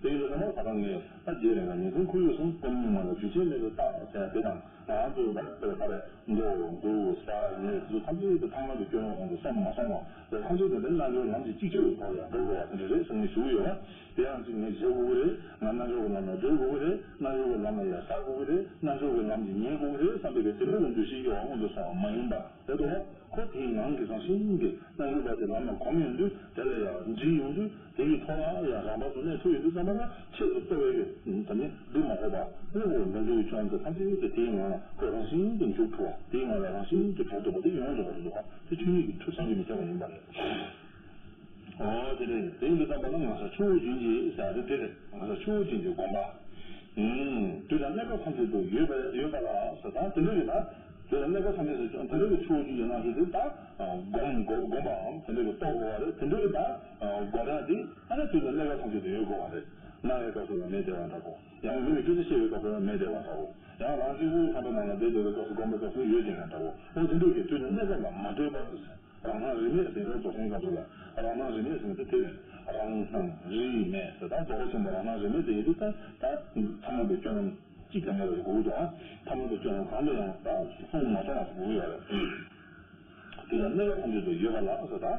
དེ་ཡིན་དུས་ཙམ་པ་ད་ལྟ་ངས་ད་རྗེ་རེད་ན་ཉིན་མཚན་ཁོར་ཡུག་གསུམ་སྟོང་ཉིད་མ་ལ་རྒྱུ་ཆེན་མེད་པའི་རྟགས་ཟེར་དེ་དང་། ང་ཚོ་ད་ལྟ་ག་རེ་མདོ་འདུག་ཟ་ཉལ་དེ་ཚོ་ཐམས་ཅད་དེ་ཐ་མལ་གྱི་སྐྱོན་རོ་གང་དུ་སོང་མ་སོང་བ་དེ་ཐམས་ཅད་དེ་འདི་རྣལ་འབྱོར་ལམ་གྱི་གཅིག་ཆར་གྱི་ཐོག་ལ་འགྲོ་དགོས་པ་དེ་འདྲ་རེད་ཟེར་ནས་ཞུ་གི་ཡོད་པ། དེ་ཡང་གཅིག་ངས་བྱེད་དགོས་ཀྱི་རེད། ང་རྣལ་འབྱོར་གྱི་ལམ་ལ་སྡོད་དགོས་ཀྱི་རེད། རྣལ་འབྱོར་གྱི་ལམ་ལ་ཡར་ཟག་དགོས་ཀྱི་རེད། རྣལ་འབྱོར་གྱི་ལམ་གྱིས་ཉལ་དགོས་ཀྱི་རེད་བསམ་པའི་གི་དེ་འདྲ་གི་འདུ་ཤེས་སྐྱེ་བ་མངོན་དུ་སོང་བ་མ་ཡིན་པ་རེད་དོ། ཁོ་དེའི་ངང་གིས་རང་བཞིན་གྱིས་རྣལ་འབྱོར་པ་དེ་ལམ་ལ་གོམས་ཡོང་དུས་དེ་ལ་ཡང་འདྲིས་ཡོང་དུས། དེ་ཡི་ཐོག་ལ་ཡང་རང་བབས་སུ་གནས་ཐུབ་ཡོང་དུས་ཙམ་པ་ལ་ཆེད་དུ་གཏོད་པའི་གི་ད་ནི་འདི་མ་འོངས་པ་དངོས་པོ་འདྲ་འདུག་ཀྱང་དེ་ཐམས་ཅད་དེ་དེའི་ངང་ལ་ཁོ་རང་བཞིན་དུ་འཇུག་ཐུབ་པ། དེའི་ངང་ལ་རང་བཞིན་དུ་གྲོལ་ཐུབ་པ་དེ་ཡོང་འགྲོ་བ་རེད་འདུག་ག་དེ་ཆོས་ཉིད་ཀྱི་མཐུ་བསམ་གྱིས་མི་ཁྱབ་པ་ཡིན་པ་རེད། ཨོ་དེ་རེད། དེ་ཡིན་དུས་ཙམ་པ་ལ་ང་ས་ཆུ་བོ་རྒྱུན་གྱི་ཟེར་ཡ་དེ་དེ་རེད། ང་ས་ཆུ་བོ་རྒྱུན་གྱི་དགོངས་པ། ཨུམ། དུས་དང་གནས་སྐབས་ཐམས་ཅད་དུ་ཡོད་པ་ཡོད་པ་ལ་ཟེར་ད་དེ་འདྲ་གི་ད། དེ་ལ་གནས་སྐབས་ཐམས་ཅད་སུ་ཀྱང་དེ་འདྲ་གི་ཆུ་བོ་རྒྱུན་གྱི་རྣམ་ཤེས་དེ་ད་སྒོམ་སྒོམ་སྒོམ་པའམ་དེ་འདྲ་གི་རྟོགས་དགོས་པ་རེད། དེ་འདྲ་གི་ད་སྒོམ་ཡ་དེ་ཨ་ནི་དུས་དང་གནས་སྐབས་ཐམས་ཅད་དུ་ཡོད་དགོས་པ་རེད། སྣང་བའི་སྐབས་སུ་ལ་མེད་བདེ་བ་འདྲ་པོ། ཡང་མི་ལ་སྐད་ཆ་བཤད་པའི་སྐབས་སུ་ལ་མེད་བདེ་བ་འདྲ་པོ། ཡང་རང་གཅིག་པུ་ཁང་པའི་ནང་ལ་བསྡད་བསྡད་པའི་སྐབས་སུ་སྒོམ་པའི་སྐབས་སུ་ཡོད་བདེ་བ་འདྲ་པོ། འོ་དེ་འདྲ་གི་དུས་དང་གནས་སྐབས་ལ་མ་ལྟོས་པར། རང་སྣང་རིས་མེད་ཟེར་བའི་རྫོགས་ཆེན་སྐབས་སུ་ལ་རང་སྣང་རིས་མེད་ཟེར་ནས་དེ་དེ་རེད། རང་སྣང་རིས་མེད་ཟེར་ད་རྫོགས་པ་ཆེན་པོ་རང་སྣང་རིས་མེད་དེ་ཡིན་དུས་ད་ད་ཐ་མལ་པའི་སྐྱོན་རྣམས་གཅིག་ཀྱང་མེད་པ་ཞིག་དགོས་ཀྱི་འདུག་ཨ། ཐ་མལ་པའི་སྐྱོན་རྣམས་གང་དུ་ཡང་ད་མཐོང་མ་མཐོང་བ་ཞིག་དགོས་ཀྱི་ཡོད་རེད། དེ་ལ་གནས་སྐབས་ཐམས་ཅད་དུ་ཡོད་པ་ལ་ཟེར་ད།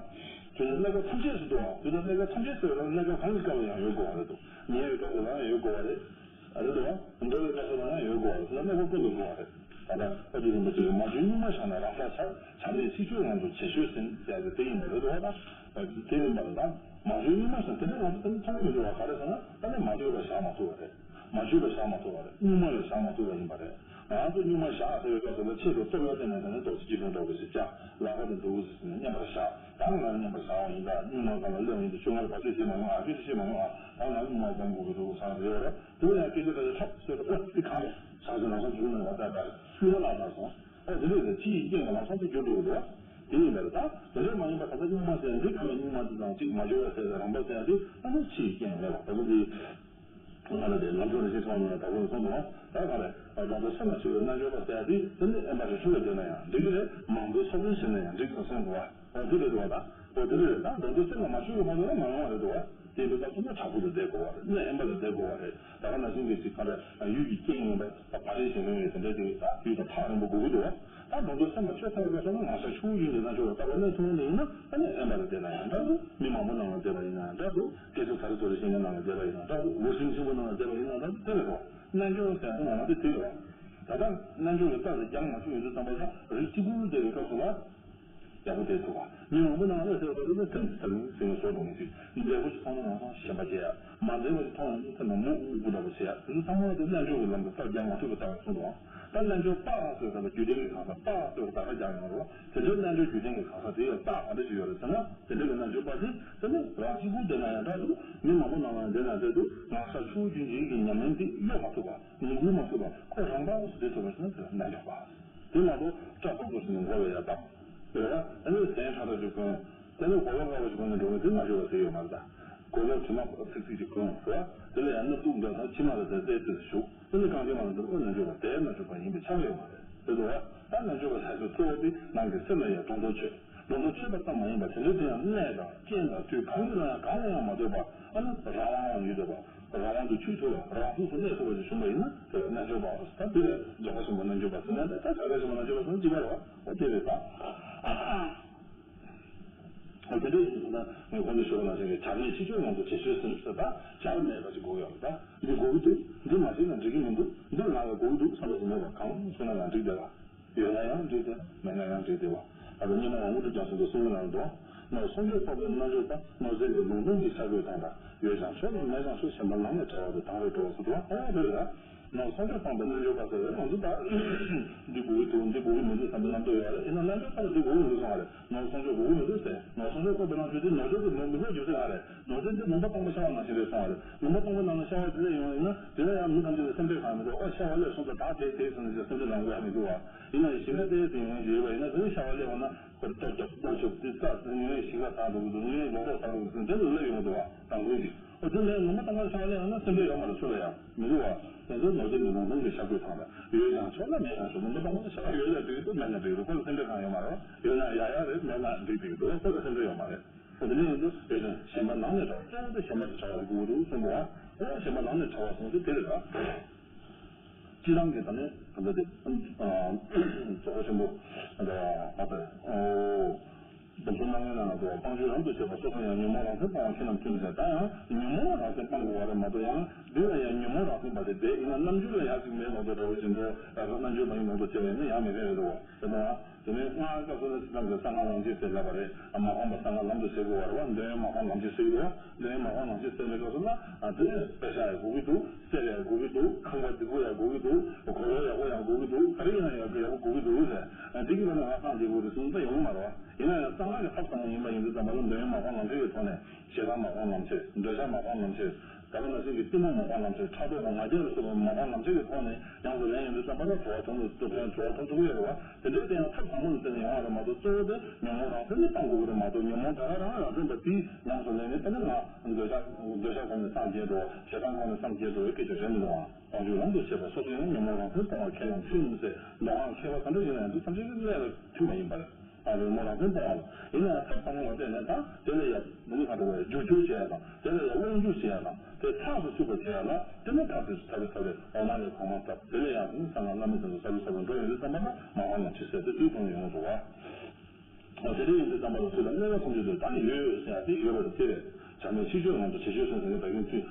དེ་ལ་གནས་སྐབས་ཐམས་ཅད་ཟེར་འདུག་ཨ། དེ་ལ་གནས་སྐབས་ཐམས་ཅད་ཟེར་བ་ལ་གནས་སྐབས་གང་གི་སྐབས་ལ་ཡང་ཡོད་དགོས་པ་རེད་འདུག་ཉལ་བའི་སྐབས་སུ་ལ་ཡང་ཡོད་དགོས་པ་རེད། རེད་དོ། འགྲོ་བའི་སྐབས་སུ་ལ་ཡང་ཡོད་དགོས་པ་རེད། ད་ལྟ་ཨ་ཏི་རིན་པོ་ཆེ་གིས་མ་བཅོས་གཉུག་མ་བཞག་ན་རང་སར་འཆར། བྱ་མེད་ཚིག་བཅད་ངང་དུ་བྱེད་ཆོས་ཟིན་ཟེར་ཡ་དེ་དེ་ཡིན་པ་རེད་དོ། ད་དེ་ཡིན་པ་ལ་ད་མ་བཅོས་གཉུག་མ་བཞག་དེ་འདྲ་ང་ཚོ་དེ་ནི་མཐོང་གི་མི་འདུག་བ། ག་རེ་ཟེར་ན་ད་ནི་མ་བཅོས་པ་བཞག་མ་ཐུབ་པ་རེད། མ་བཅོས་པ་བཞག་མ་ཐུབ་པ་རེད། གཉུག་མ་ལ་བཞག་མ་ཐུབ་པ་ཡིན་པ་རེད། ང་ཚོ་གཉུག་མ་བཞག་ཟེར་བའི་སྐབས་སུ་ལ་ཆེད་དུ་སྟོབས་ཡོད་དེ་ནས་ད་ནི་རྡོ་རྗེ་སྐྱིལ་ཀྲུང་འདྲ་བོ་ཞིག་བཅག་ལག་པ་དེ་འདུག་ཟེར་ནས་མཉམ་པར་བཞག་ད་ང་མཉམ་པར་བཞག་པ་ཡིན། ད་གཉུག་མ་སྒང་ལ་སླེབས་པ་ཡིན་དུས་ཆུང་ངར་བ་ཅོས་བྱེད་མ་མྱོང་ཨ། སྐད་ཆ་བཤད་མ་མྱོང་ཨ། ད་ང་གཉུག་མ་སྒོམ་དགོས་ཀྱི་འདུག་བསམ་རེད་བ། དེ་ལ་ཡང་སྐད་ཆ་ད་ཆ་ཐག་ཆོད་པ་ཨོ་དེ་གང་རེད། ཆགས་ཚེ་ལམ་སང་འཇུག་ནས་བ་ད་ད་གཉུག་མ་ལ་ད་སོང་། ཨོ་དེ་འདྲ་ཡིན་ན་ཕྱི་ཡི་རྐྱེན་ལ་ལམ་སང་དུ་འགྱུར་འགྲོ་གི་འདུག་བ། དེ་ཡིན་པ་རེད། ད་དེ་འདྲ་མ་ཡིན་པ་ད་ལྟ་གཉུག་མ་ཟེར་ཡ་འདི་གང་ལ་གཉུག་མ་དེ་དང་གཅིག་མ་འགྱུར་བ་ཟེར་ཡ་རང་བབས་ཟེར་ཡ་དེ་ད་ནི་ཕྱི་ཡི་རྐྱེན་མེད་པ་ད་ལྟ་འདི། ང་ལ་དེ་ལམ་སང་རེ་ཞིག་སོང་ནས་ད་གོང་སོང་དང་ད་ག་རེ་རང་ཚོ་སེམས་ལ་ཆེ་བའི་རྣལ་འབྱོར་པ་ཟེར་ཡ་དེ་དེ་ནི་ཨེ་མ་རེ་ཧྲུལ་ལ་བསྡད་ན་ཡང་འགྲིག་གི་རེད། མང་པོའི་ཚོགས་དྲུང་བྱས་ན་ཡང་འགྲིག་ཙང་སེམས་འགྲོ་བ་ཨོ་དེ་རེད་འདུག་བ། ད་ཨོ་དེ་རེད། ད་རང་ཚོ་སེམས་ལ་མ་ཆོས་པའི་བར་དུ་ལ་མ་ཡོང་བ་རེད་འདུག་བ། དེ་འདུག་ད་ཚོ་ན་དྲག་པོ་དུ་བསྡད་དགོས་བ་རེད། ན་ཨེ་མ་དུ་བསྡད་དགོས་བ་རེད། ད་ག་ནང་བཞིན་གྱི་ཅིག་ག་རེ་ཡུལ་གྱི་རྐྱེན་ངན་པ་ད་བ་རེ་ཞིག་ཡོང་ཡོད་དེ་འདྲ་དེ་ད་ཡུལ་དང་ཐག་རིང་པོ་དགོས་ཀྱི་འདུག་བ། ད་སྒྲོ་འདོགས་སེམས་ལ་ཆོད་ཚར་བའི་སྐབས་སུ་ན་ང་ས་ཆུ་བོ་རྒྱུན་གྱི་རྣལ་འབྱོར་བ་ལྟ་བུ་གནས་ཐུབ་པ་ནི་ཡིན་ན། ཨ་ནི་དབེན་པ་ལ་བསྡད་ན་ཡང་འདྲ་འདུག་མི་མང་པོ་ནང་ལ་བསྡད་པ་ཡིན་ན་ཡང་འདྲ་འདུག་སྐད་ཅིག་ཚ་རེ་ཚོ་རེ་བཤད་མཁན་ནང་ལ་བསྡད་པ་ཡིན་ན་འདྲ་འདུག་འུར་ཟིང་ཆེན་པོ་ནང་ལ་བསྡད་པ་ཡིན་ན་འདྲ་འདུག་དེ་རེད་དོ། རྣལ་འབྱོར་ཟེར་ཡ་ད་ང་ཚོ་དེ་རེད་བ། ད་ལྟ་རྣལ་འབྱོར་གྱི་རྟགས་དེ་རྒྱག་མ་ཐུབ་ཡོང་དུས་ཙམ་པ་ལ་རིགས་གཅིག་པུ་བསྡད་པའི་སྐབས་སུ་ལ། ཡག་པོ་བསྡད་ཐུབ་པ། མི་མང་པོ་ནང་ལ་ཟེར་བ་དེ་ཚོ་ཐེངས་ཐེངས་ཟིན་བཟོ་འགྲོ་མི་སྲིད། མཛེས་པོ་ཞིག་མཐོང་ན་ང་ཚོ་ཞེན་པ་སྐྱེ་ཡ། མ་མཛེས་པ་ཞིག་མཐོང་ཡོང་དུས་ཐེངས་མ་མུ་འུ་འུ་འདྲ་པོ་བྱེད་ཡ། དེ་ཚོ་ཚང་མ་དེ་རྣལ་འབྱོར་གྱི་ལམ་དུ་རྟགས་རྒྱག་མ་ཐུབ་པའི་རྟགས་གསུངས་འདུག་ད་རྣལ་འབྱོར་སྤགས་ཟེར་ས་ལ་རྒྱུད་ལྡན་གྱི་གང་ཟག་སྤགས་ཟེར་བ་ད་ག་རྒྱག་ཡོང་རོགས། དེ་འདྲའི་རྣལ་འབྱོར་རྒྱུད་ལྡན་གྱི་གང་ཟག་དེ་ཡང་རྟགས་ག་འདྲ་ཞིག་ཡོད་རེད་ཟེར་ན། དེ་འདྲ་གི་རྣལ་འབྱོར་པ་དེ་དེ་ནི་རང་གཅིག་པུ་བསྡད་ན་ཡང་འདྲ་འདུག་མི་མང་པོ་ནང་ལ་བསྡད་ན་འདྲ་འདུག་ང་ས་ཆུ་བོ་རྒྱུན་འཇིག་གི་ཉམས་ལེན་འདི་གཡོལ་མ་ཐུབ་པ། ངོ་རྒོལ་མ་ཐུབ་པ། ཁོ་རང་དབང་དུ་བསྡད་ཐུབ་པ་ཞིག་ན་དེ་ལ་རྣལ་འབྱོར་པ། དེ་མ་གཏོགས་སྐྲ་སོག་སོག་ཞིག་ནས་འགོ་བའི་ཡ་དང་། དེ་ལ་ཨ་ནི་གཟན་ཁྲ་ཁྲ་ཞིག་གོན། དེ་ལ་གོ་ལོག་དཀར་པོ་ཞིག་གོན་ནས་འགྲོ་མཁན་དེ་རྣལ་འབྱོར་པ་ཟེར་ཡོད་མ་རེད་ད། གོ་ལོག་དྲི་མ་ཚིག་ཚིག་ཅིག་གོན་རེད་བ། དེ་ལ་ཡང་སྣ་གཏུག་འདྲ་དང་མཆིལ་མ་ལ་དེ་ཏོག་ཙམ་བྱུག་དེ་ལ་གང་ཅི་མ་ལ་འདིར་ཨོ་རྣལ་འབྱོར་པ་དེ་རྣལ་འབྱོར་པ་ཡིན་པས་ཁྱབ་ཡོད་མ་རེད། དེ་འདུག་བ། ད་རྣལ་འབྱོར་པ་ལ་ཡང་གཙོ་བོ་དེ་ནང་གི་སེམས་ལ་ཡང་སྒྲོ་འདོགས་ཆོད། སྒྲོ་འདོགས་ཆོད་པ་ཙམ་མ་ཡིན་པར་དེ་འདྲའི་དེ་ཡང་གནས་དང་རྐྱེན་དང་དུས་གང་གི་ནང་ཡང་གང་ལ་ཡང་མ་ལྟོས་པར་ཨ་ནི་རང་དབང་ལ་ཡོད་འདོད་པ། རང་དབང་དུ་ཆུད་ཐུབ་པ། རང་ཚུགས་སུ་གནས་ཐུབ་པ་ཞིག་བྱུང་བ་ཡིན་ན་དེ་ལ་རྣལ་འབྱོར་པ། ད་དེ་ལས་རྫོགས་པ་ཆེན་པོ་རྣལ་འབྱོར་པ་ཟེར་ན། ད་ད་རྫོགས་པ་ཆེན་པོ་རྣལ་འབྱོར་པ་ཟེར་ན་གཅིག་པ་རེད་བ། འོ་དེ་རེད་ད། འོ་དེ་འདྲ་ཡིན་ཙང་ངས་གོང་དུ་ཞུས་པ་ནང་བཞིན་གྱི་བྱར་མེད་ཕྱིར་བཅོས་ངང་དུ་བྱེད་ཤོས་ཟེར་ཟེར་ད་བྱར་མེད་པ་ཞིག་དགོས་ཡོད་རེད་ད། འདི་དགོས་ཀྱི་འདུག་འདི་མ་བྱས་ན་འགྲིག་གི་མི་འདུག་འདི་ང་ལ་དགོས་ཀྱི་འདུག་བསམ་པ་ཞིག་མེད་པར་གང་བྱུང་ན་ཡང་འགྲིག་བསྡད་པ། ཡོད་ན་ཡང་འགྲིག་བསྡད། མེད་ན་ཡང་འགྲིག་བསྡད་པ། ད་ལྟ་སྙེ་མོ་བ་དངོས་གྲུབ་རྒྱལ་མཚན་གྱི་གསུང་གི་ནང་དུ། ནོར་སངས་རྒྱས་འཕགས་པའི་རྣལ་འབྱོར་པ། ནོར་རྫས་ཀྱི་ལུང་སྟོང་གི་ཤར་བགོས་དང་འདྲ། ཡོད་ཀྱང་ཆོག་ལ་མེད་ཀྱང་ཆོག་ཞེན་པ་ནང་ནས་བྲལ་བ་དེ་དང་རེ་འགྲོ་ཟེར་དུས། ཨོ་རེད་ཡ། ནོར་སངས་རྒྱས་འཕགས་པའི་རྣལ་འབྱོར་པ་ཟེར་བས་ང་ཚོ་ད་འདི་དགོས་ཀྱི་འདུག་འདི་དགོས་ཀྱི་མི་འདུག་བསམ་པའི་རྣམ་རྟོག་ཡོད་རེད། ཡིན་ན་རྣལ་འབྱོར་པ་ལ་འདི་དགོས་ཀྱི་མི་འདུག་གསུང་བ་རེད། ནོར་སངས་རྒྱས་དགོས་ཀྱི་མི་འདུག་ཟེར། ནོར་སངས་རྒྱས་འཕགས་པའི་རྣལ་འབྱོར་འདི་ནོར་རྫས་ཀྱི་ལུང་མི་ལོག་རྒྱུ་ཟེར་ཡ་རེད། ནོར་རྫས་འདི་ལུང་པ་སྟོང་པ་ཤར་བ་ནང་བཞིན་རེད་གསུང་བ་རེད། ལུང་པ་སྟོང་པ་ནང་ལ་ཤར་བ་དེ་འདྲ་ཡོང་བ་ཡིན་ན་དེ་ལ་ཡང་མི་ཐམས་ཅད་ལ་སེམས་ཁྲལ་གང་ཡང་མི་འདུག་ཨ་ཤར་བ་སླེབས་སོང་ཙང་བདག་དེ་དེ་ཟེར་ནས་ཅིག་སེམས་ཁྲལ་རང་དགོས་ཡ་མི་འདུག་བ། ཡིན་ན་ཡང་ཞིང་ཁ་དེ་ཟེར་ཡོང་བ་ཞིག་ཡོད་པ་ཡིན་ན་དེ་ནི་ཤར་བ་སླེབས་པ་ན། ཁོ་ལྟོ་ཆོག་ལྟོ་ཆོག་དེ་རྩ་ངའི་ཞིག་ལ་ཟ་འགྲོ་གི་འདུག་ངའི་ལོ་ཏོག་ཟ་འགྲོ་གི་འདུག་དེ་ལ་སླེབས་ཡོང་གི་འདུག་བ། དང་པོ་གཅིག་ཨོ་དེ་ལས་ངོ་མ་དང་པོ་ཤ་བ་ལས་ཡང་ན་སེམས་ཁྲལ་ཡོད་མ་རེད། སུ་ལ་ཡང་མི་འདུག་བ། དེ་ཚོ་ནོར་རྫས་ཀྱི་ལུང་སྟོང་གི་ཤར་བགོས་དང་འདྲ། ཡོད་ཀྱང་ཆོག་ལ་མེད་ཀྱང་ཆོག་ངོ་མ་དང་པོ་ཤ་བ་ཡོད་ལ་འགྲིག་གི་འདུག་མེད་ན་འགྲིག་གི་འདུག་ཁོ་ལ་སེམས་ཁྲལ་གང་ཡོད་མ་རེད། ཡོད་ན་ཡ་ཡ་རེད། མེད་ན་འགྲིག་འགྲིག་གི་འདུག་ཁོ་ལ་སེམས་ཁྲལ་ཡོད་མ་རེད། ཨོ་དེ་ནས་ཡིན་དུས་ཡོད་ཀྱང་ཞེན་པ་ནང་ནས་བྲལ་བ། གཙོ་བོ་དེ་ཞེན་པ་དེ་བྲལ་བ་དགོས་ཀྱི་འདུག་གསུངས་འདུག་བ། ཨོ་ཞེན་པ་ནང་ནས་བྲལ་བ་གསུངས་དུས་དེ་རེད་ད། སྤྱིར་བཏང་གི་ད་ནི་ད་ལྟ་དེ་རྫོགས་པ་ཆེན་པོ་ད་ང་ཚོ་ཨོ། སྡོམ་གསུམ་རྣམ་ངེས་ནང་ལ་འདུག་བ། སྤང་བྱའི་རབ་ཏུ་བྱེད་པ་སོ་སོ་ཡང་། ཉོན་མོངས་རང་མཚན་སྤོང་བ་ཁྱེད་རྣམས་མཐུན་ཟེར། ད་ཡང་ཉོན་མོངས་རང་མཚན་སྤང་དགོས་པ་རེད་མ་གཏོགས། ཡང་འདི་ལ་ཡང་ཉོན་མོངས་རང་མཚན་པ་དེ་བསྡད་ཡིན་ན་རྣམ་འགྱུར་ལ་ཡང་ཅིག་མེད་ལོག་འདྲ་འདྲ་བོ་ཅིག་འགྲོ། རྣམ་འགྱུར་མ་ཡིན་ལོག་འདྲ་བྱས་པ་ཡིན་ན་ཡང་མི་ཕན་རེད་འདུག་བ། དེ་ནང་དེ་ནས་སྔ་སྐབས་སུ་ནི་སྤྱིར་བཏང་གི་གསང་སྔགས་ལམ་བྱེད་ཟེར་ལབ་པ་རེད། མ་འོངས་པ་གསང་སྔགས་ལམ་དུ་བྱེད་དགོས་པ་རེད་བ། འདོད་ཡོན་མ་སྤངས་ལམ་བྱེད་ཟེར་གྱི་འདུག་བ། འདོད་ཡོན་མ་སྤངས་ལམ་བྱེད་ཟེར་བའི་སྐབས་སུ་ན་དེ་ནས་པེ་ཤག་ཡང་དགོས་ཀྱི་འདུག་སེར་ཡང་དགོས་ཀྱི་འདུག་ཁང་པ་རྫིག་པོ་ཡང་དགོས་ཀྱི་འདུག་གོས་ལོག་ཡག་པོ་ཡང་དགོས་ཀྱི་འདུག་ག་རེ་ཡིན་ན་ཡང་ཡག་པོ་དགོས་ཀྱི་འདུག་ཟེར། འདི་གི་བར་ན་ང་སངས་རྒྱས་དགོས་རེད་ཟེར་ན་ད་ཡོང་གི་མ་རེད་བ། ཡིན་ན་ཡང་གསང་སྔགས་ཀྱི་ཐབས་ཟབ་མོ་ཡིན་པ་ཡིན་དུས་ཙམ་པ་ལ་འདོད་ཡོན་མ་སྤངས་ལམ་བྱེད་ཀྱི་ཐོག་ནས་ཞེ་སྡང་མ་སྤངས་ལམ་བྱེད། འདོད་ཆགས་མ་སྤངས་ལམ་བྱེད། ད་ག་ནང་བཞིན་གྱི་གཏི་མུག་མ་སྤངས་ལམ་བྱེད། ཕྲག་དོག་དང་ང་རྒྱལ་ལ་སོགས་པ་མ་སྤངས་ལམ་བྱེད་ཀྱི་ཐོག་ནས་ཉམས་སུ་ལེན་ཡོང་དུས་ཙམ་པ་ལ་གྲོལ་བ་དོན་དུ་གྲོལ་ཐུབ་ཀྱི་ཡོད་རེད་བ། དེ་འདྲའི་དེ་ཡང་ཐབས་ཟབ་མོ་ལ་བརྟེན་ནས་ཡོང་བ་རེད་མ་གཏོགས། གཙོ་བོ་དེ་ཉོན་མོངས་རང་མཚན་ནི་སྤང་དགོས་ཀྱི་རེད་མ་གཏོགས། ཉོན་མོངས་ད་ག་རང་རང་མཚན་པ་དེས་ཉམས་སུ་ལེན་ནས་དེ་ནི་ང་འདོད་ཆགས་འདོད་ཆགས་སྒོ་ནས་སངས་རྒྱས་འགྲོ། ཞེ་སྡང་སྒོ་ནས་སངས་རྒྱས་འགྲོ་བའི་སྐད་ཆ་རེད་མི་འདུག་ཨང་། སྤང་བྱའི་ལམ་དུ་བྱེད་པ་སོ་སོ་ཡང་། ཉོན་མོངས་རང་མཚན་སྤོང་བ་ཁས་ལེན་ཚུལ་ཟེར། མདོ་སྔགས་མཁས་པ་ག་འདྲ་ཞིག་ལ་ཡང་འདི་ཐམས་ཅད་ཀྱི་སླད་ལ་མཐུན་པ་ཡིན་པ་རེད། ཨ་ཉོན་མོངས་རང་མཚན་སྤོང་བ་ལ་ཡིན་ན་ཡང་ཐབས་ཟབ་མོ་ལ་བརྟེན་ནས་ད་དེ་ལ་ཡང་འདི་ནི་ག་འདྲ་བའི་རྒྱུ་སྒྱུར་བྱེད་ཡ་དང་། དེ་ལ་ཡང་དབང་སྒྱུར་བྱེད་ཡ་དང་། དེ་ཚགས་སུ་ཚུད་པ་བྱེད་ཡ་ལ་དེ་ནི་ཐབས་དེ་ཚུ་ཐབས་རེ་ཐབས་རེ་འོག་མ་ལས་གོང་མ་བཏབ། དེ་ལས་ཡང་དེ་ནི་གསང་སྔགས་བླ་མེད་ཟེར་དུ་ཟབ་རུ་ཟབ་རུ་འགྲོ་ཡོང་དུས་ཙམ་པ་ན་མ་འོངས་ལ་ཁྲིད་ཟེར་དེ་དུས་གང་ཡོང་འགྲོ་བ། འོ་དེ་འདྲ་ཡིན་དུས་ཙམ་པ་ལ་ཚུལ་ལ་གནོད་པ་ཐམས་ཅད་དུ་ད་ནི་ཡོད་ཟེར་ཡ་དེ་ཡོད་པ་དེ་རེད། བྱར་མེད་ཕྱིར་བཅོས་ངང་དུ་བྱེད་ཤོས་ཟེར་ནས་ད་གིན་ཚུལ་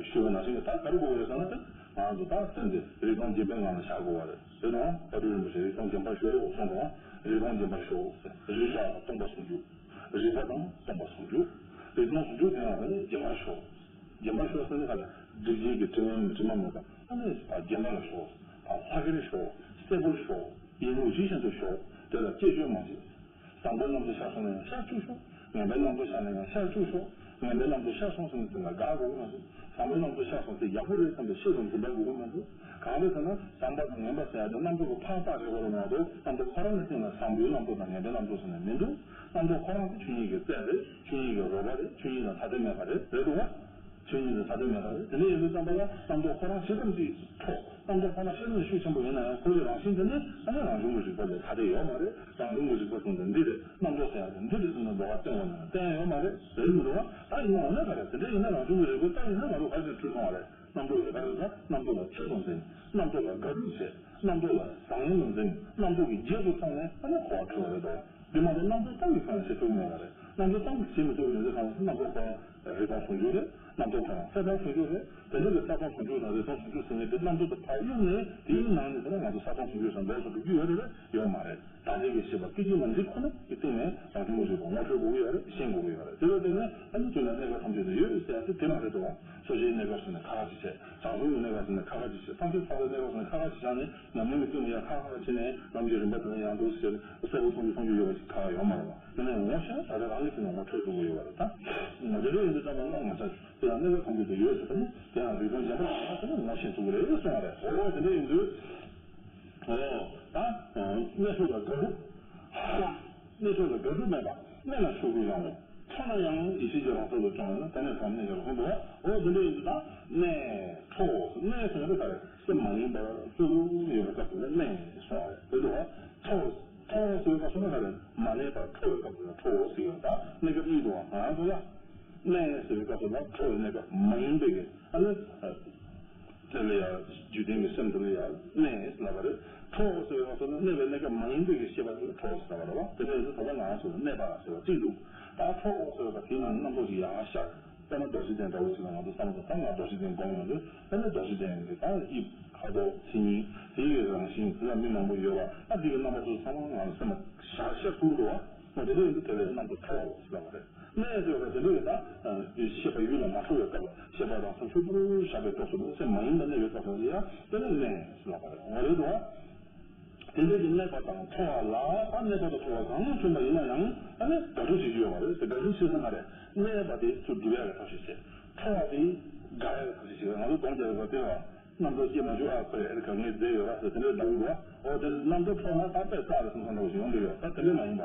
ཞུས་པ་ནང་བཞིན་གྱི་ད་ག་རེ་དགོས་པ་རེད་ཟེར་ན། དེ་ང་ཚོ་ད་སེམས་དེ་རིག་སྟོང་སྦྱིན་པའི་ངང་ལ་བཞག་དགོས་པ་རེད། དེ་དང་དཔལ་སྤྲུལ་རིན་པོ་ཆེ་རིག་སྟོང་སྦྱིན་པར་ཤོག་གསུངས་པ། རིག་སྟོང་སྦྱིན་པར་ཤོག་ཟེར། རིག་པ་དང་སྟོང་པ་ཟུང་འཇུག་རིག་པ་དང་སྟོང་པ་ཟུང་འཇུག་རིག་སྟོང་ཟུང་འཇུག་དེ་ཡང་དེ་ནི་སྦྱིན་པར་ཤོག་སྦྱིན་པར་ཤོག་ཟེར་ནི་ག་ལ་སྒྲིབ་བྱེད་ཀྱི་དྲི་མ་དྲི་མ་མེད་པ་ཨ་ནི་སྦྱིན་པ་ལ་ཤོག་ལྷ་སྐལ་ཤོག་སྲས་པོར་ཤོག་ཡིན་ལུགས་ཇི་བཞིན་དུ་ཤོག་དེ་ལ་བཅས་བཅོས་མ་བྱེད། བཟང་པོའི་རྣམ་རྟོག་ཤར་སོང་ན་ཡང་ཤར་བཅུག་ཤོག་ངན་པའི་རྣམ་རྟོག་ཤར་ན་ཡང་ཤར་བཅུག་ཤོག་ངན་པའི་རྣམ་རྟོག་ཤར་སོང་ཟེར་ནས་དེ་ལ་དགའ་དགོས་ཀྱི་མ་རེད། བཟང་པོའི་རྣམ་རྟོག་ཤར་སོང་ཟེར་ཡག་པོ་རེད་བསམ་པའི་ཤེས་སུ་འཛིན་པ་དགོས་ཀྱི་མ་རེད། གང་རེད་ཟེར་ན་བཟང་པ་དང་ངན་པ་ཟེར་ཡ་དེ་རྣམ་རྟོག་གི་འཕག་འཚག་ཞིག་པ་རེད་མ་གཏོགས་རྣམ་རྟོག་ཁོ་རང་གི་སྟེང་ལ་བཟང་པོའི་རྣམ་རྟོག་དང་ངན་པའི་རྣམ་རྟོག་ཟེར་ནས་མི་འདུག་རྣམ་རྟོག་ཁོ་རང་དེ་ཆོས་ཉིད་ཀྱི་རྩལ་རེད། ཆོས་ཉིད་ཀྱི་རོལ་པ་རེད། ཆོས་ཉིད་དང་ཐ་དད་མེད་པ་རེད། རེད་འདུག་བ། ཆོས་ཉིད་དེ་ཐ་དད་མེད་པ་རེད། དེ་འདྲ་ཡིན་དུས་ཙམ་པ་ལ་རྣམ་རྟོག་ཁོ་རང་ཇི་ཙམ་ཞིག་མཐོ། རྣམ་རྟོག་ཁོ་རང་ཇི་ཙམ་ཤུགས་ཆེན་པོ་ཡིན་ན་ཡང་ཁོ་ཚོའི་རང་བཞིན་དེ་ནི་ཨ་ནི་རང་བྱུང་གི་རིག་པ་ལས་ཐ་དད་ཡོད་མ་རེད། རང་བྱུང་གི་རིག་པ་ཟེར་ན་འདི་རེད། རྣམ་རྟོག་ཟེར་ཡ་དེ་འདི་རེད་ཟེར་ནས་ལོགས་ཀ་སྟོན་དགོས་ན་ཡང་སྟོན་ཡ་ཡོད་མ་རེད། རེད་མི་འདུག་བ། ད་ཡིན་ནའང་ན་ག་རེ་དེ་འདྲ་ཡིན་ན་རང་བྱུང་གི་རིག་པ་ལྟ་ཡིན་ན་ང་ཚོ་ག་རེ་ཟེར་འཁྲུལ་སོང་བ་རེད། རྣམ་རྟོག་ལས་ཀ་ཡོད་ན་རྣམ་རྟོག་ལ་ཆེད་དུ་འཛིན། རྣམ་རྟོག་ལ་དགའ་སྡུག་བྱེད། རྣམ་རྟོག་ལ་བཟང་ངན་དུ་འཛིན། རྣམ་རྟོག་གི་རྗེས་སུ་འབྲངས་ནས་ཨ་ནི་འཁོར་བ་འཁྲུལ་བ་རེད་དོ། འདི་མ་གཏོགས་རྣམ་རྟོག་སྤང་གི་ཁ་ནས་བྱེད་ཐུབ་མེད་པ་རེད། རྣམ་རྟོག་སྤང་གི་བྱེད་མི་ཐུབ་པའི་ཡོད་ཚད་གང་ལ་རྣམ་རྟོག་ཁོ་རང་རིག་སྟོང་ཟུང་འཇུག་རེད། རྣམ་རྟོག་ཁོ་རང་གསལ་སྟོང་ཟུང་འཇུག་རེད། དེ་འདྲ་གི་གསལ་སྟོང་ཟུང་འཇུག་དང་རིག་སྟོང་ཟུང་འཇུག་ཟེར་མཁན་དེ་རྣམ་རྟོག་དེ་ཕར་གཡུགས་ནས་དེའི་ནང་ནས་དེ་ལ་ང་ཚོ་གསལ་སྟོང་ཟུང་འཇུག་ཟེར་འདོགས་སུ་འགྲོ་གི་ཡོད་རེད། ཡོད་མ་རེད། བདག་ཉིད་ཀྱི་ཤེས་པ་སྐད་ཅིག་མ་འཛིན་ཁོ་ན་གི་སྟེང་ནས་རང་བྱུང་གི་རིག་པ་ངོ་འཕྲོད་དགོས་ཀྱི་ཡོད་རེད། ཤེས་དགོས་ཀྱི་ཡོད་རེད། དེ་ལ་བརྟེན་ནས་ཨ་ནི་དུས་ན་གནས་སྐབས་ཐམས་ཅད་དུ་ཡོད་ཟེར་ཡ་དེ་དེ་མ་རེད་དོ། སོ་སོའི་གནས་སྐབས་སུ་ནས་ཁ་ཁ་ཅིག་བྱས། བྱང་སེམས་ཀྱི་གནས་སྐབས་སུ་ནས་ཁ་ཁ་ཅིག་བྱས། སངས་རྒྱས་ས་ལའི་གནས་སྐབས་སུ་ནས་ཁ་ཁ་ཅིག་བྱས་ནས་ཉམས་ལེན་གྱི་སྟེང་ནས་ཡང་ཁ་ཁ་ཅིག་བྱས་ནས་ལམ་གྱི་རིམ་པ་དེ་ལ་ཡང་འདུག་ཟེར་གསལ་པོ་མཐོང་རྒྱུ་མཐོང་རྒྱུ་ཡོད་པ་ཞིག་ག་ཡོད་མ་རེད་པ། དེ་ནས་ངོ་ཤེས་ན་ད་ལྟ་རང་གི་སེམས་ལ་ངོ་འཕྲོད་ཐུབ་ཀྱི་ཡོད་པ་རེད་ད། ངོ་དེ་འདྲ་ཡིན་དུས་ཙམ་པ་ལ་ང་ཚོ་དེ་ཡང་གནས་སྐབས་ཐམས་ཅད་དུ་ཡོད་ཟེར་ད་ནི་དེ་ཡང་རིག་སྟོང་རྗེན་པ་ལ་ང་ཚོ་ནི་ངོ་ཤེས་ཐུབ་ཀྱི་རེད་གསུངས་པ་རེད། འོ་དེ་འདྲ་ཡིན་དུས། ཨོ། ད། གནས་འཕྲོ་ལ་དགག་སྒྲུབ། གནས་འཕྲོ་ལ་དགག་སྒྲུབ་མེད་པ། གནས་ལ་ཆོས་སྐུའི་རང་ངོ། འཕྲོ་ན་ཡང་ཡེ་ཤེས་ཀྱི་རང་གཟུགས་ལ་སྐྱོང་བས་ན་དེ་ནས་ཐོབ་གནས་ཀྱི་རང་གཟུགས་འདུག་བ། ཨོ་དེ་འདྲ་ཡིན་དུས་ད། གནས་འཕྲོ། གནས་ཟེར་ན་ག་རེ། སེམས་མ་ཡེངས་པར་རྩེ་རུ་ཡོད་པའི་སྐབས་སུ་ནི་གནས་སོང་བ་རེད། དེ་འདུག་བ། འཕྲོ། འཕྲོ་ཟེར་བའི་སྐབས་སུ་ནི་ག་རེ། མ་གནས་པར་འཕྲོ་བའི་སྐབས་སུ་ནི་འཕྲོ་ཟེར་ཡོད་ད། གནས་སྐབས་གཉིས་འདུག་བ། ང་རང་ཚོ་ལ། གནས་ཟེར་བའི་སྐབས་སུ་ལ་འཕྲོ་བའི་གནས་སྐབས་མ་ཡིན་པའི་གི་ཨ་ནི། དེ་ལ་ཡང་རྒྱུད་ལྡན་གྱི་སེམས་དེ་ལ་ཡང་གནས་ལབ་པ་རེད། འཕྲོ་ཟེར་བའི་སྐབས་སུ་ལ་གནས་པའི་གནས་སྐབས་མ་ཡིན་པའི་གི་ཤེས་པ་དེ་ལ་འཕྲོ་ཟེར་བ་རེད་བ། དེ་འདྲ་ཡིན་ཙང་ད་ལྟ་ང་རང་ཚོ་ལ་གནས་པ་ཟེར་བ་གཅིག་འདུག་ད་འཕྲོ་ཟེར་བ་དང་དེའི་ནང་ནས་རྣམ་རྟོག་ཅིག་ཡར་ཤར། དཔེར་ན་རྡོ་རྗེ་གདན་འདྲ་བོ་ཅིག་ལ་ང་ཚོ་བསམ་བློ་བཏང་ན་རྡོ་རྗེ་གདན་སྒོམ་ཡོང་དུས་དཔེར་ན་རྡོ་རྗེ་གདན་གྱི་ད་དབྱིབས་ཁ་དོག་མཚན་ཉིད་དེ་ཡི་རང་བཞིན་དེ་ལ་མི་མང་པོ་ཡོད་པ་ད་འདི་གི་རྣམ་པ་ཚོ་ཚང་མ་ང་ཚོ་སེམས་ལ་ཤར་ཤར་ཐུབ་འདུག་བ། འོ་དེ་འདྲ་ཡིན་དུས་དེ་ལ་རྣམ་རྟོག་འཕྲོ་ཟེར་བ་རེད། གནས་ཟེར་བ་དེ་འདྲ་ཡིན་ད། ཤེས་པ་ཡུལ་ལ་མ་འཕྲོ་བའི་སྐབས་ལ་ཤེས་པ་རང་སེམས་ལྷོད་པོར་བཞག་པའི་སྐབས་སུ་སེམས་མ་ཡེངས་པར་གནས་པའི་སྐབས་སུ་ཡང་དེ་ནི་གནས་ཟེར་བ་རེད། འོ་རེད་དོ། དེ་འདྲ་གི་གནས་པ་དང་འཕྲོ་བ་ལ་ད་གནས་པ་དང་འཕྲོ་བ་གང་བྱུང་བ་ཡིན་ན་ཡང་ཨ་ནི་དགག་སྒྲུབ་བྱེད་རྒྱུ་ཡོད་མ་རེད་ཟེར། དགག་སྒྲུབ་བྱེད་ཟེར་ན་རེད། གནས་པ་དེ་ཚུར་སྒྲུབ་ཡག་གི་ཐབས་ཤེས་བྱེད། འཕྲོ་བ་དེ་དགག་ཡག་གི་ཐབས་ཤེས་བྱེད། ང་ཚོ་སྒོམ་རྒྱག་པ་དེ་བ། རྣམ་རྟོག་སྐྱེ་མ་བཅུག་ཨ་ཁོས་ཨེ་རི་ཁ་ངས་བསྡད་ཡོད་ར་ཟེར་དེ་འདྲའི་ལབ་འདུག་བ། འོ་དེ་རྣམ་རྟོག་འཕྲོ་ན་ད་དཔེ་རྩ་རེ་སོང་ཙང་འདྲ་བོ་ཞིག་ཡོང་གི་ཡོད། ད་དེ་འདྲ་མ་ཡིན་པ།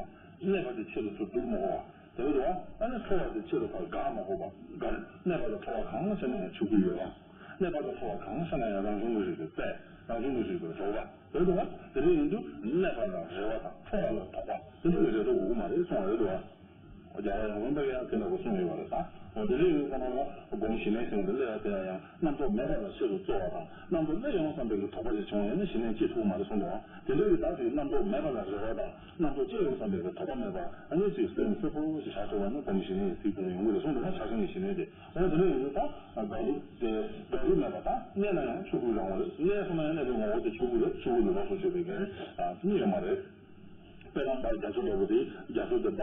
གནས་པ་དེ་ཆེད་དུ་ཚུར་སྒྲུབ་མ་དགོས་པ། དེ་འདུག་བ། ཨ་ནི་འཕྲོ་བ་དེ་ཆེད་དུ་ཕར་དགག་མ་དགོས་པ། དགག་གནས་པ་དང་འཕྲོ་བ་གང་བྱས་ན་ཡང་ཆོས་སྐུའི་ཡོད་པ། གནས་པ་དང་འཕྲོ་བ་གང་བྱས་ན་ཡང་རང་བྱུང་གི་རིག་པའི་དཔལ། རང་བྱུང་གི་རིག་པའི་རོལ་པ། དེ་འདུག་བ། དེ་འདྲ་ཡིན་དུས་གནས་པ་ལ་རེ་བ་དང་འཕྲོ་བ་ལ་དོགས་པ་དེ་འདྲ་གི་རེ་དོགས་དགོས་ཀྱི་མ་རེད་གསུངས་པ་རེད་འདུག་བ། རྒྱལ་བ་རང་རིན་པོ་ཆེ་ཡང་དེ་འདྲ་བོ་གསུངས་ཡོད་པ་རེད་ད། འོ་དེ་འདྲ་ཡིན་ཙང་ལ་སྒོམ་ཞི་གནས་ཟེར་བ་འདི་སླེབས་ཡ་དེ་ཡང་ཡང་རྣམ་རྟོག་མེད་པ་ལ་ཆེད་དུ་གཙོ་བ་དང་རྣམ་རྟོག་སླེབས་ཡོང་བསམ་པའི་གི་དོགས་པ་ཞིག་བྱུང་ཡོད་ན་ཞི་གནས་སྐྱེ་ཐུབ་མ་རེད་གསུངས་འདུག་དེ་འདྲ་གི་ད་དེ་རྣམ་རྟོག་མེད་པ་ལ་རེ་བ་དང་རྣམ་རྟོག་སྐྱེ་ཡོང་བསམ་པའི་གི་དོགས་པ་མེད་པ་ཨ་ནི་ཅིག་སེམས་གསལ་པོ་ཞིག་བཞག་ཐུབ་པ་ན་སྒོམ་ཞི་གནས་ཀྱི་ཚིག་དེ་ཡོང་གི་རེད་གསུངས་འདུག་ན་ཆགས་ཞེན་གྱི་ཞི་གནས་དེ། འོ་དེ་འདྲ་ཡིན་དུས་ད་དགག་སྒྲུབ་དེ་དགག་སྒྲུབ་མེད་པ་དང་གནས་ན་ཡང་ཆོས་སྐུའི་རང་ངོ་རེད། གནས་སོང་ན་ཡང་གནས་པའི་ངོ་བོ་དེ་ཆོས་སྐུ་རེད། ཆོས་སྐུ་ལ་རོགས་སུ་བྱེད་པའི་གི་ཨ་དེ་ནི་ཡོད་མ་རེད། དཔེར་ན་བར་རྒྱ་མཚོ་ལྟ་བུ་དེ་རྒྱ་མཚོ་དེ་བར་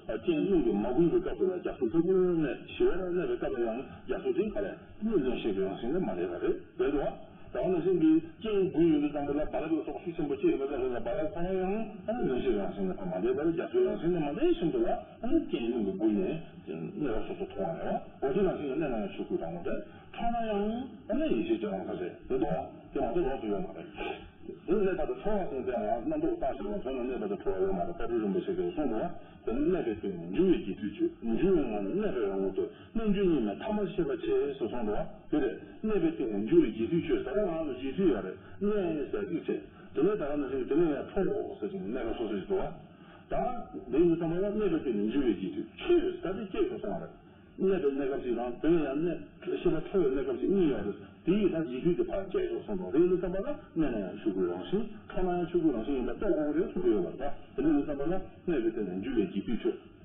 ཨ་རྐྱེན་རླུང་གིས་མ་གོས་པའི་སྐབས་སུ་ལ་རྒྱ་མཚོ་ལྷོད་པོར་གནས། ཞི་བར་གནས་པའི་སྐབས་ལ་ཡང་རྒྱ་མཚོ་དེ་ག་རེ་ནི་རླུང་ཤེས་ཀྱི་རང་བཞིན་ལས་མ་འདས་པ་རེད། རེད་དོ། ད་ག་ནང་བཞིན་གྱི་རྐྱེན་དགུ་ཡོད་དུས་ཙམ་པ་ལ་བ་ལ་གི་སོགས་ཤུགས་ཆེན་པོ་སྐྱེས་ཡོད་པའི་སྐབས་སུ་ལ་བ་ལ་ཁོ་རང་ཡང་ཨ་ནི་རླུང་ཤེས་ཀྱི་རང་བཞིན་ལས་མ་འདས་པར་རྒྱ་མཚོའི་རང་བཞིན་ལས་མ་འདས་བཞིན་དུ་ལ་ཨ་ནི་རྐྱེན་རླུང་གིས་གོས་ནས་གནས་པ་སོ་སོ་མཐོང་བ་རེད་བ། འོ་དེ་རང་བཞིན་གྱི་གནས་ན་ཡང་ཆོས་སྐུའི་རང་ངོ་རེད། འཕྲོ་ན་ཡང་ཨ་ནི་ཡེ་ཤེས་ཀྱི་རང་ས་རེད། རེད་དོ། དེ་མ་གཏོགས་ལོགས་སུ་ཡོད་མ་རེད། དེ་གནས་པ་དང་འཕྲོ་བ་ཟེར་དེ་ཡང་རྣམ་རྟོག་བཏང་ཞིང་ལ་དོན་ལ་གནས་པ་དང་འཕྲོ་བ་ཡོད་མ་རེད། དཔལ་སྤྲུལ་རིན་པོ་ཆེ་གིས་གསུངས་འདུག་བ། དེ་ནི་གནས་པའི་སྟེང་ནས་འགྱུ་བའི་རྒྱུ་དུས་གཅོད། འགྱུ་བའི་ངང་ནས་གནས་པའི་རང་ངོ་ལྟོས། རྣམ་འགྱུར་གཉིས་མེད་ཐ་མལ་ཤེས་པ་ཆེ་ཟེར་གསུངས་འདུག་བ། དེ་རེད། གནས་པའི་སྟེང་ནས་འགྱུ་བའི་རྒྱུ་དུས་གཅོད། ད་ལྟ་ང་ཚོ་རྒྱུ་དུས་ཡོད་རེད། གནས་ཟེར་གཅིག་བྱས། དེ་ནས་ད་ག་ནང་བཞིན་དེ་ནས་ཡང་འཕྲོ་ཟེར་ཅིག་གནས་པ་སོ་སོ་ཞིག་འདུག་བ། ད་འདི་ཡིན་ཙམ་པ་ལ་གནས་པའི་སྟེང་ནས་འགྱུ་བའི་རྒྱུ་དུས་གཅོད་ཟེར་དེ་སྐྱེས་དགོས་སོང་བ་རེད། གནས་པའི་གནས་སྐབས་ཤིག་དང་དེ་ནས་ཡང་གནས་ཤེས་པ་འཕྲོ་བའི་གནས་སྐབས་ཤིག་གཉིས་ཡོད་རེད། དེ་ཡི་ད་རྗེས་མཐུད་དེ་ཕར་སྐྱེལ་དགོས་གསུངས་འདུག་དེ་ཡིན་དུས་ཙམ་པ་ལ་གནས་ན་ཡང་ཆོས་སྐུའི་རང་བཞིན། འཕྲོ་ན་ཡང་ཆོས་སྐུའི་རང་བཞིན་ཡིན་པ་རྟོགས་དགོས་ཀྱི་རེད་གསུངས་ཀྱི་ཡོད་པ་རེད། ད་དེ་འདྲ་ཡིན་དུས་ཙམ་པ་ལ་གནས་པའི་སྟེང་ནས་འགྱུ་བའི་རྒྱུ་དུས་གཅོད།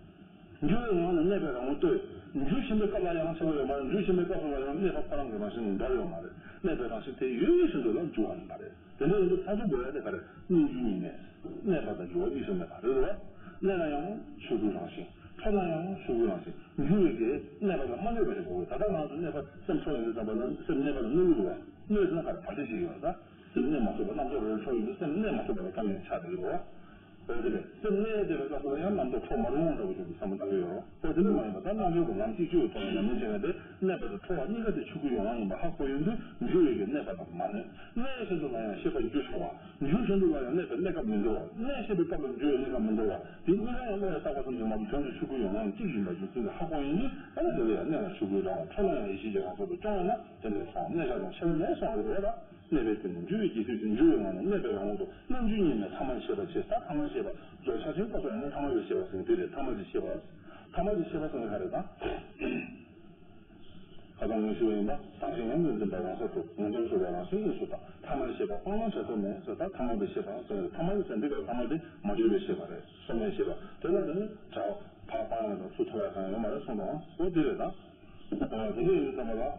འགྱུ་བའི་ངང་ནས་གནས་པའི་རང་ངོ་ལྟོས། འགྱུ་བཞིན་པའི་སྐབས་ལ་ཡང་ཁྱད་པར་ཡོད་མ་རེད། འགྱུ་བཞིན་པའི་སྐབས་སུ་ལ་ཡང་གནས་པ་ཁོ་རང་གི་རང་བཞིན་ནི་འདྲ་ཡོད་མ་རེད། གནས་པའི་རང་བཞིན་དེ་ཡོད་བཞིན་དུ་ལ་འགྱུ་བ་ཡིན་པ་རེད། དེ་འདྲ་ཡིན་དུས་ད་དུང་དགོས་ཡ་དེ་ག་རེ། གནས་འགྱུ་གཉིས་མེད། གནས་པ་དང་འགྱུ་བ་གཉིས་སུ་མེད་པ་རེད་དོ། གནས་ན་ཡང་ཆོས་སྐུའི་རང་བཞིན། འཕྲོ་ན་ཡང་ཆོས་སྐུའི་རང་བཞིན། འགྱུ་བའི་གེ་གནས་པ་ལ་མ་གནས་པ་ཞིག་དགོས་པས། ད་ལྟ་ང་ཚོ་གནས་པ་སེམས་འཕྲོ་ཡིན་དུས་ཙམ་པ་ལ་སེམས་གནས་པ་ལ་གནོད་ཀྱི་འདུག་བ། གནོད་ཟེར་ན་ག་རེ་བར་ཆད་ཞིག་ཡོད་རེད་ད། སེམས་གནས་མ་ཐུབ་པ་རྣམ་རྟོག་རེ་འཕྲོ་ཡོང་དུས་སེམས་གནས་མ་ཐུབ་པ་ལ་དཀའ་ངལ་ཆགས་བསྡད་ཀྱི་འདུག་བ། འོ་དེ་རེད། སེམས་གནས་བསྡད་པའི་སྐབས་སུ་ལ་ཡང་རྣམ་རྟོག་འཕྲོ་མ་རུང་བ་འདྲ་བོ་བྱུང་དུས་བསམ་བློ་བཏང་གི་ཡོད་རེད། འོ་དེ་འདྲ་མ་ཡིན་པ་ད་རྣལ་འབྱོར་གྱི་ལམ་གཅིག་ཆོད་ཀྱི་ཐོག་ནས་ཉམས་ལེན་བྱས་ན་དེ་གནས་པ་དང་འཕྲོ་བ་གཉིས་ཀ་དེ་ཆོས་སྐུའི་ཡོང་ལམ་ཡིན་པ་ཧ་གོ་ཡོང་དུས་འགྱུ་བའི་གེ་གནས་པ་དང་མ་གནས། གནས་བཞིན་དུ་ལ་ཡང་ཤེས་པ་འགྱུ་ཆོག་པ། འགྱུ་བཞིན་དུ་ལ་ཡང་གནས་པའི་གནས་སྐབས་མི་འགྱུར་བ། གནས་ཤེས་པའི་སྐབས་ལ་འགྱུ་བའི་གནས་སྐབས་མི་འགྱུར་བ། དེ་གཉིས་ཀ་ཡང་བློ་ཡང་བཏགས་པ་ཙམ་གྱིས་མ་གཏོགས་དོན་དུ་ཆོས་སྐུའི་ཡོང་ལམ་གཅིག་ཡིན་པ་རྒྱུ་མཚན་དེ་ཧ་གོ་ཡོང་དུས་ཨ་ནི་དེ་ལ་ཡང་གནས་ལ་ཆོས་སྐུའི་རང་དབང་འཕྲོ་ལ་ཡང་ཡེ་ཤེས་ཀྱི་རང་ཚུལ་དུ་སྐྱོང་བ་ན་དེ་ནས་སོང་གནས་བྱ་དང་ཕྱེ་བ་མེད་གསུངས་པ་རེད་བ། གནས་པའི་སྟེང་ནས་འགྱུ་བའི་རྒྱུ་དུས་ཀྱི་འགྱུ་བའི་ངང་ནས་གནས་པའི་རང་དབང་དུ་རྣམ་འགྱུར་གཉིས་མེད་ཐ་མལ་ཤེས་པ་ཆེ། ད་ཐ་མལ་ཤེས་པ་རྫོགས་ཆགས་ཆེན་པོ་སོགས་ནི་ཐ་མལ་པའི་ཤེས་པ་ཟེར་དེ་རེད། ཐ་མལ་གྱི་ཤེས་པ། ཐ་མལ་གྱི་ཤེས་པ་ཟེར་ན་ག་རེ་དང་། ཨ་ཙང་ངོས་ཞུ་བ་ཡིན་པ། བདག་གཞན་ཡང་མི་འཛིན་པ་རང་སར་གྲུབ། ངོ་མཚར་ཆོས་པ་རང་བཞིན་དངོས་སུ་དག། ཐ་མལ་ཤེས་པ་སྤང་བླང་བྱ་ཐབས་མེད་ཟེར། ད་ཐ་མལ་པའི་ཤེས་པ་ཟེར་ནས་ཐ་མལ་ཟེར་འདི་ག་ཐ་མལ་དེ་མ་གྲུབ་པའི་ཤེས་པ་རེད། སོ་མའི་ཤེས་པ་དེ་ལ་དེ་ནི་བྱ་བ་ཕར་སྤང་ཡག་དང་ཚུར་ཐོབ་ཡག་གང་ཡང་ཡོད་མ་རེད་གསུངས་དང་། འོ་དེ་རེད་ད། འོ་དེ་འདྲ་ཡིན་ཙམ་པ་ལ།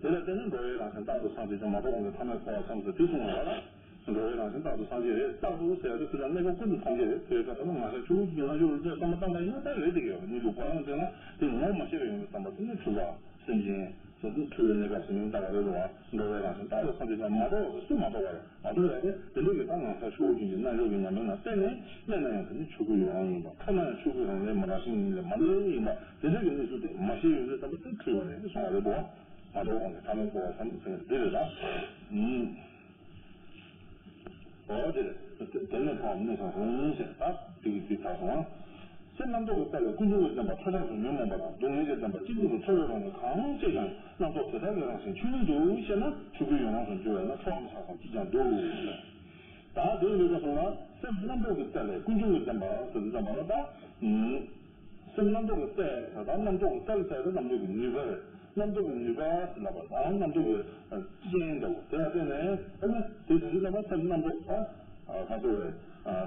དེ་ལ་བརྟེན་ནས་འགྲོ་བའི་རང་བཞིན་རྟག་ཏུ་སངས་རྒྱས་ཀྱང་མ་རྟོགས་གོང་གི་ཐ་མལ་འཁོར་བར་འཁྱམས་ཟེར་དེ་གསུངས་པ་ལ། འགྲོ་བའི་རང་བཞིན་རྟག་ཏུ་སངས་རྒྱས་རེད། རྟག་ཏུ་ཟེར་ཡ་དེ་ཚུལ་དང་གནས་སྐབས་ཀུན་ཏུ་སངས་རྒྱས་རེད། དེ་ཡོད་ཀ་ད་ལ་ང་ཤ་ཆུ་བོ་གི་རྣལ་འབྱོར་རུ་བཙལ་བསམ་པ་བཏང་པ་ཡིན་ན་ད་རེད་དེ་གི་ཡོད་ནི་འདུག་པ་ཡང་དེ་ན་དེ་ངོ་མ་ཤེས་པ་ཡོང་གི་བསམ་པ་དེ་ནི་འཁྲུལ་པ་སེམས་ཅན་ཟེར་དུས་འཁྲུལ་པའི་གནས་སྐབས་སུ་མིང་བཏགས་པ་རེད་རུང་བ། འགྲོ་བའི་རང་བཞིན་རྟག་ཏུ་སངས་རྒྱས་ཀྱང་མ་རྟོགས་པ་རེད། སུས་མ་རྟོགས་པ་རེད། མ་རྟོགས་ཡ་དེ་དེ་འདྲ་གི་ད་ང་ཤ་ཆུ་བོ་གི་རྣལ་འབྱོར་གྱི་ཉམས་ལེན་ལ་བརྟེན་ནས་གནས་ན་ཡང་དེ་ནི་ཆོས་སྐུའི་ཡོངས་གླིང་ཡིན་པ། འཁོར་ན་ཡང་ཆོས་སྐུའི་རང་ལས་མ་རང་བཞིན་ཉིད་ལས་མ་འདས་ཡིན་པ་དེ་འདྲ་གི་གནས་ཚུལ་དེ་མ་ཤེས་ཡོང་དུས་ཙམ་པ་དེ་འཁྲུལ་པ་རེད་གསུངས་པ་རེད་འདུག་མ་རྟོགས་གོང་གི་ཐ་མལ་འཁོར་བར་འཁྱམས་ཟེར་འདི་རེད་ད། ཨུམ། འོ་དེ་རེད། དེ་ནས་ཐོག་གནས་སོང་རུང་ཟེར་ད་དེ་གི་དེ་ད་སོང་ཨ། སེམས་རྣམ་རྟོག་གི་རྩལ་ལས་ཀུན་འབྱུང་གི་བདེན་པ་ཁྲོ་ཆགས་སུ་ཉོན་མོངས་པ་དང་སྡུག་བསྔལ་གྱི་བདེན་པ་སྐྱེ་འགྲོ་དུ་ཁྲོ་བོའི་རང་བཞིན་གང་སྐྱེས་ཀྱང་རྣམ་རྟོག་དེ་དག་གི་རང་བཞིན་ཆོས་ཉིད་དུ་ཤེས་ན་ཆོས་སྐུའི་ཡོངས་གླིང་དུ་འགྱུར་བས་ན་ཁྲོ་བ་མི་ཆགས་སམ་སྐྱིད་ཀྱང་འདུག་ད་དེ་ལས་ཀ་སོང་ན་སེམས་རྣམ་རྟོག་གི་རྩལ་ལས་ཀུན་འབྱུང་གི་བདེན་པ་ཟེར་དུས་ཙམ་པ་ལ་ད། སེམས་རྣམ་རྟོག་གི་རྩལ་ད་ལྟ་རྣམ་རྟོག་གི་རྩལ་ཟེར་ད་རྣམ་རྟོག་གི་ནུས་པ་རེད། རྣམ་རྟོག་གི་ནུས་པ་ཟེར་ལབ་པ་ད་རྣམ་རྟོག་གི་རྐྱེན་འདྲ་བོ་དེ་ལ་བརྟེན་ནས་ཨ་ནི་དེ་དུས་ཙམ་པ་སེམས་རྣམ་རྟོག་ད་ཁ་སོ་རེད།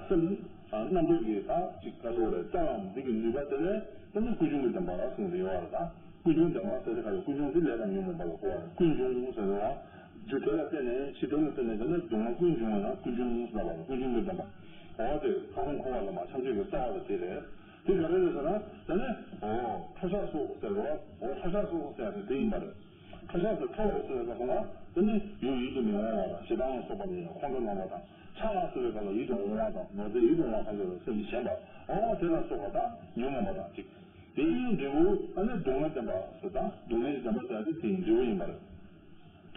སེམས་རྣམ་རྟོག་གི་ད་ཅིག་ཁ་སོ་རེད། རྩལ་ལམ་འདི་གི་ནུས་པ་དེ་ལས་ད་ནི་ཀུན་འབྱུང་གི་བདེན་པ་ཟེར་ནས་ཡོད་བ་རེད་ད། ཀུན་འབྱུང་བདེན་པ་ཟེར་ཏེ་ག་ལ་ཀུན་འབྱུང་འདི་ལས་དང་ཉོན་མོངས་པ་ལ་གོ་བ་རེད། ཀུན་འབྱུང་ཟེར་བ། རྒྱུ་དེ་ལ་བརྟེན་ནས་ཕྱི་དོན་ལ་བརྟེན་ནས་དེ་ནི་སྡུག་བསྔལ་ཀུན་འབྱུང་བ་ཡང་ཀུན་འབྱུང་ཟེར་བ་ལ་ཀུན་འབྱུང་གི་བདེན་པ། འོ་དེ་ཁ་སྐོང་འཁོར་བ་ལ་མ་འཁྱམས་ཆོས་ཀྱི་རྩ་བ་ལ་དེ་རེད། དེ་ག་རེ་རེད་ཟེར་ན་དེ་ནི་འོ་ཁྲོ་ཆགས་སོགས་ཟེར་བ་འོ་ཁྲོ་ཆགས་སོགས་ཟེར་ཡ་དེ་དེ་ཡིན་པ་རེད། ཁྲོ་ཆགས་ཟེར་ཁྲོ་ཟེར་བ་སོང་ན་དེ་ནི་ཡུལ་ཡིད་དུ་མི་འོང་བ་དང་ཞེ་སྡང་ལ་སོགས་པ་ལ་ཡང་ཁོང་ཁྲོ་ལངས་པ་དང་ཆགས་ཟེར་བའི་སྐབས་ལ་ཡིད་དུ་འོང་བ་དང་ནོར་རྫས་ཡིད་དུ་འོང་བ་སོགས་ལ་སེམས་ཀྱི་ཞེན་པ་འོ་དེ་ལ་སོགས་པ་དང་ཉོན་མོངས་པ་དང་གཅིག་དེའི་འབྲས་བུ་ཨ་ནི་སྡུག་བསྔལ་བདེན་པ་ཟེར་དང་སྡུག་བསྔལ་གྱི་བདེན་པ་ཟེར་ཏེ་དེའི་འབྲས་བུ་ཡིན་པ་རེད།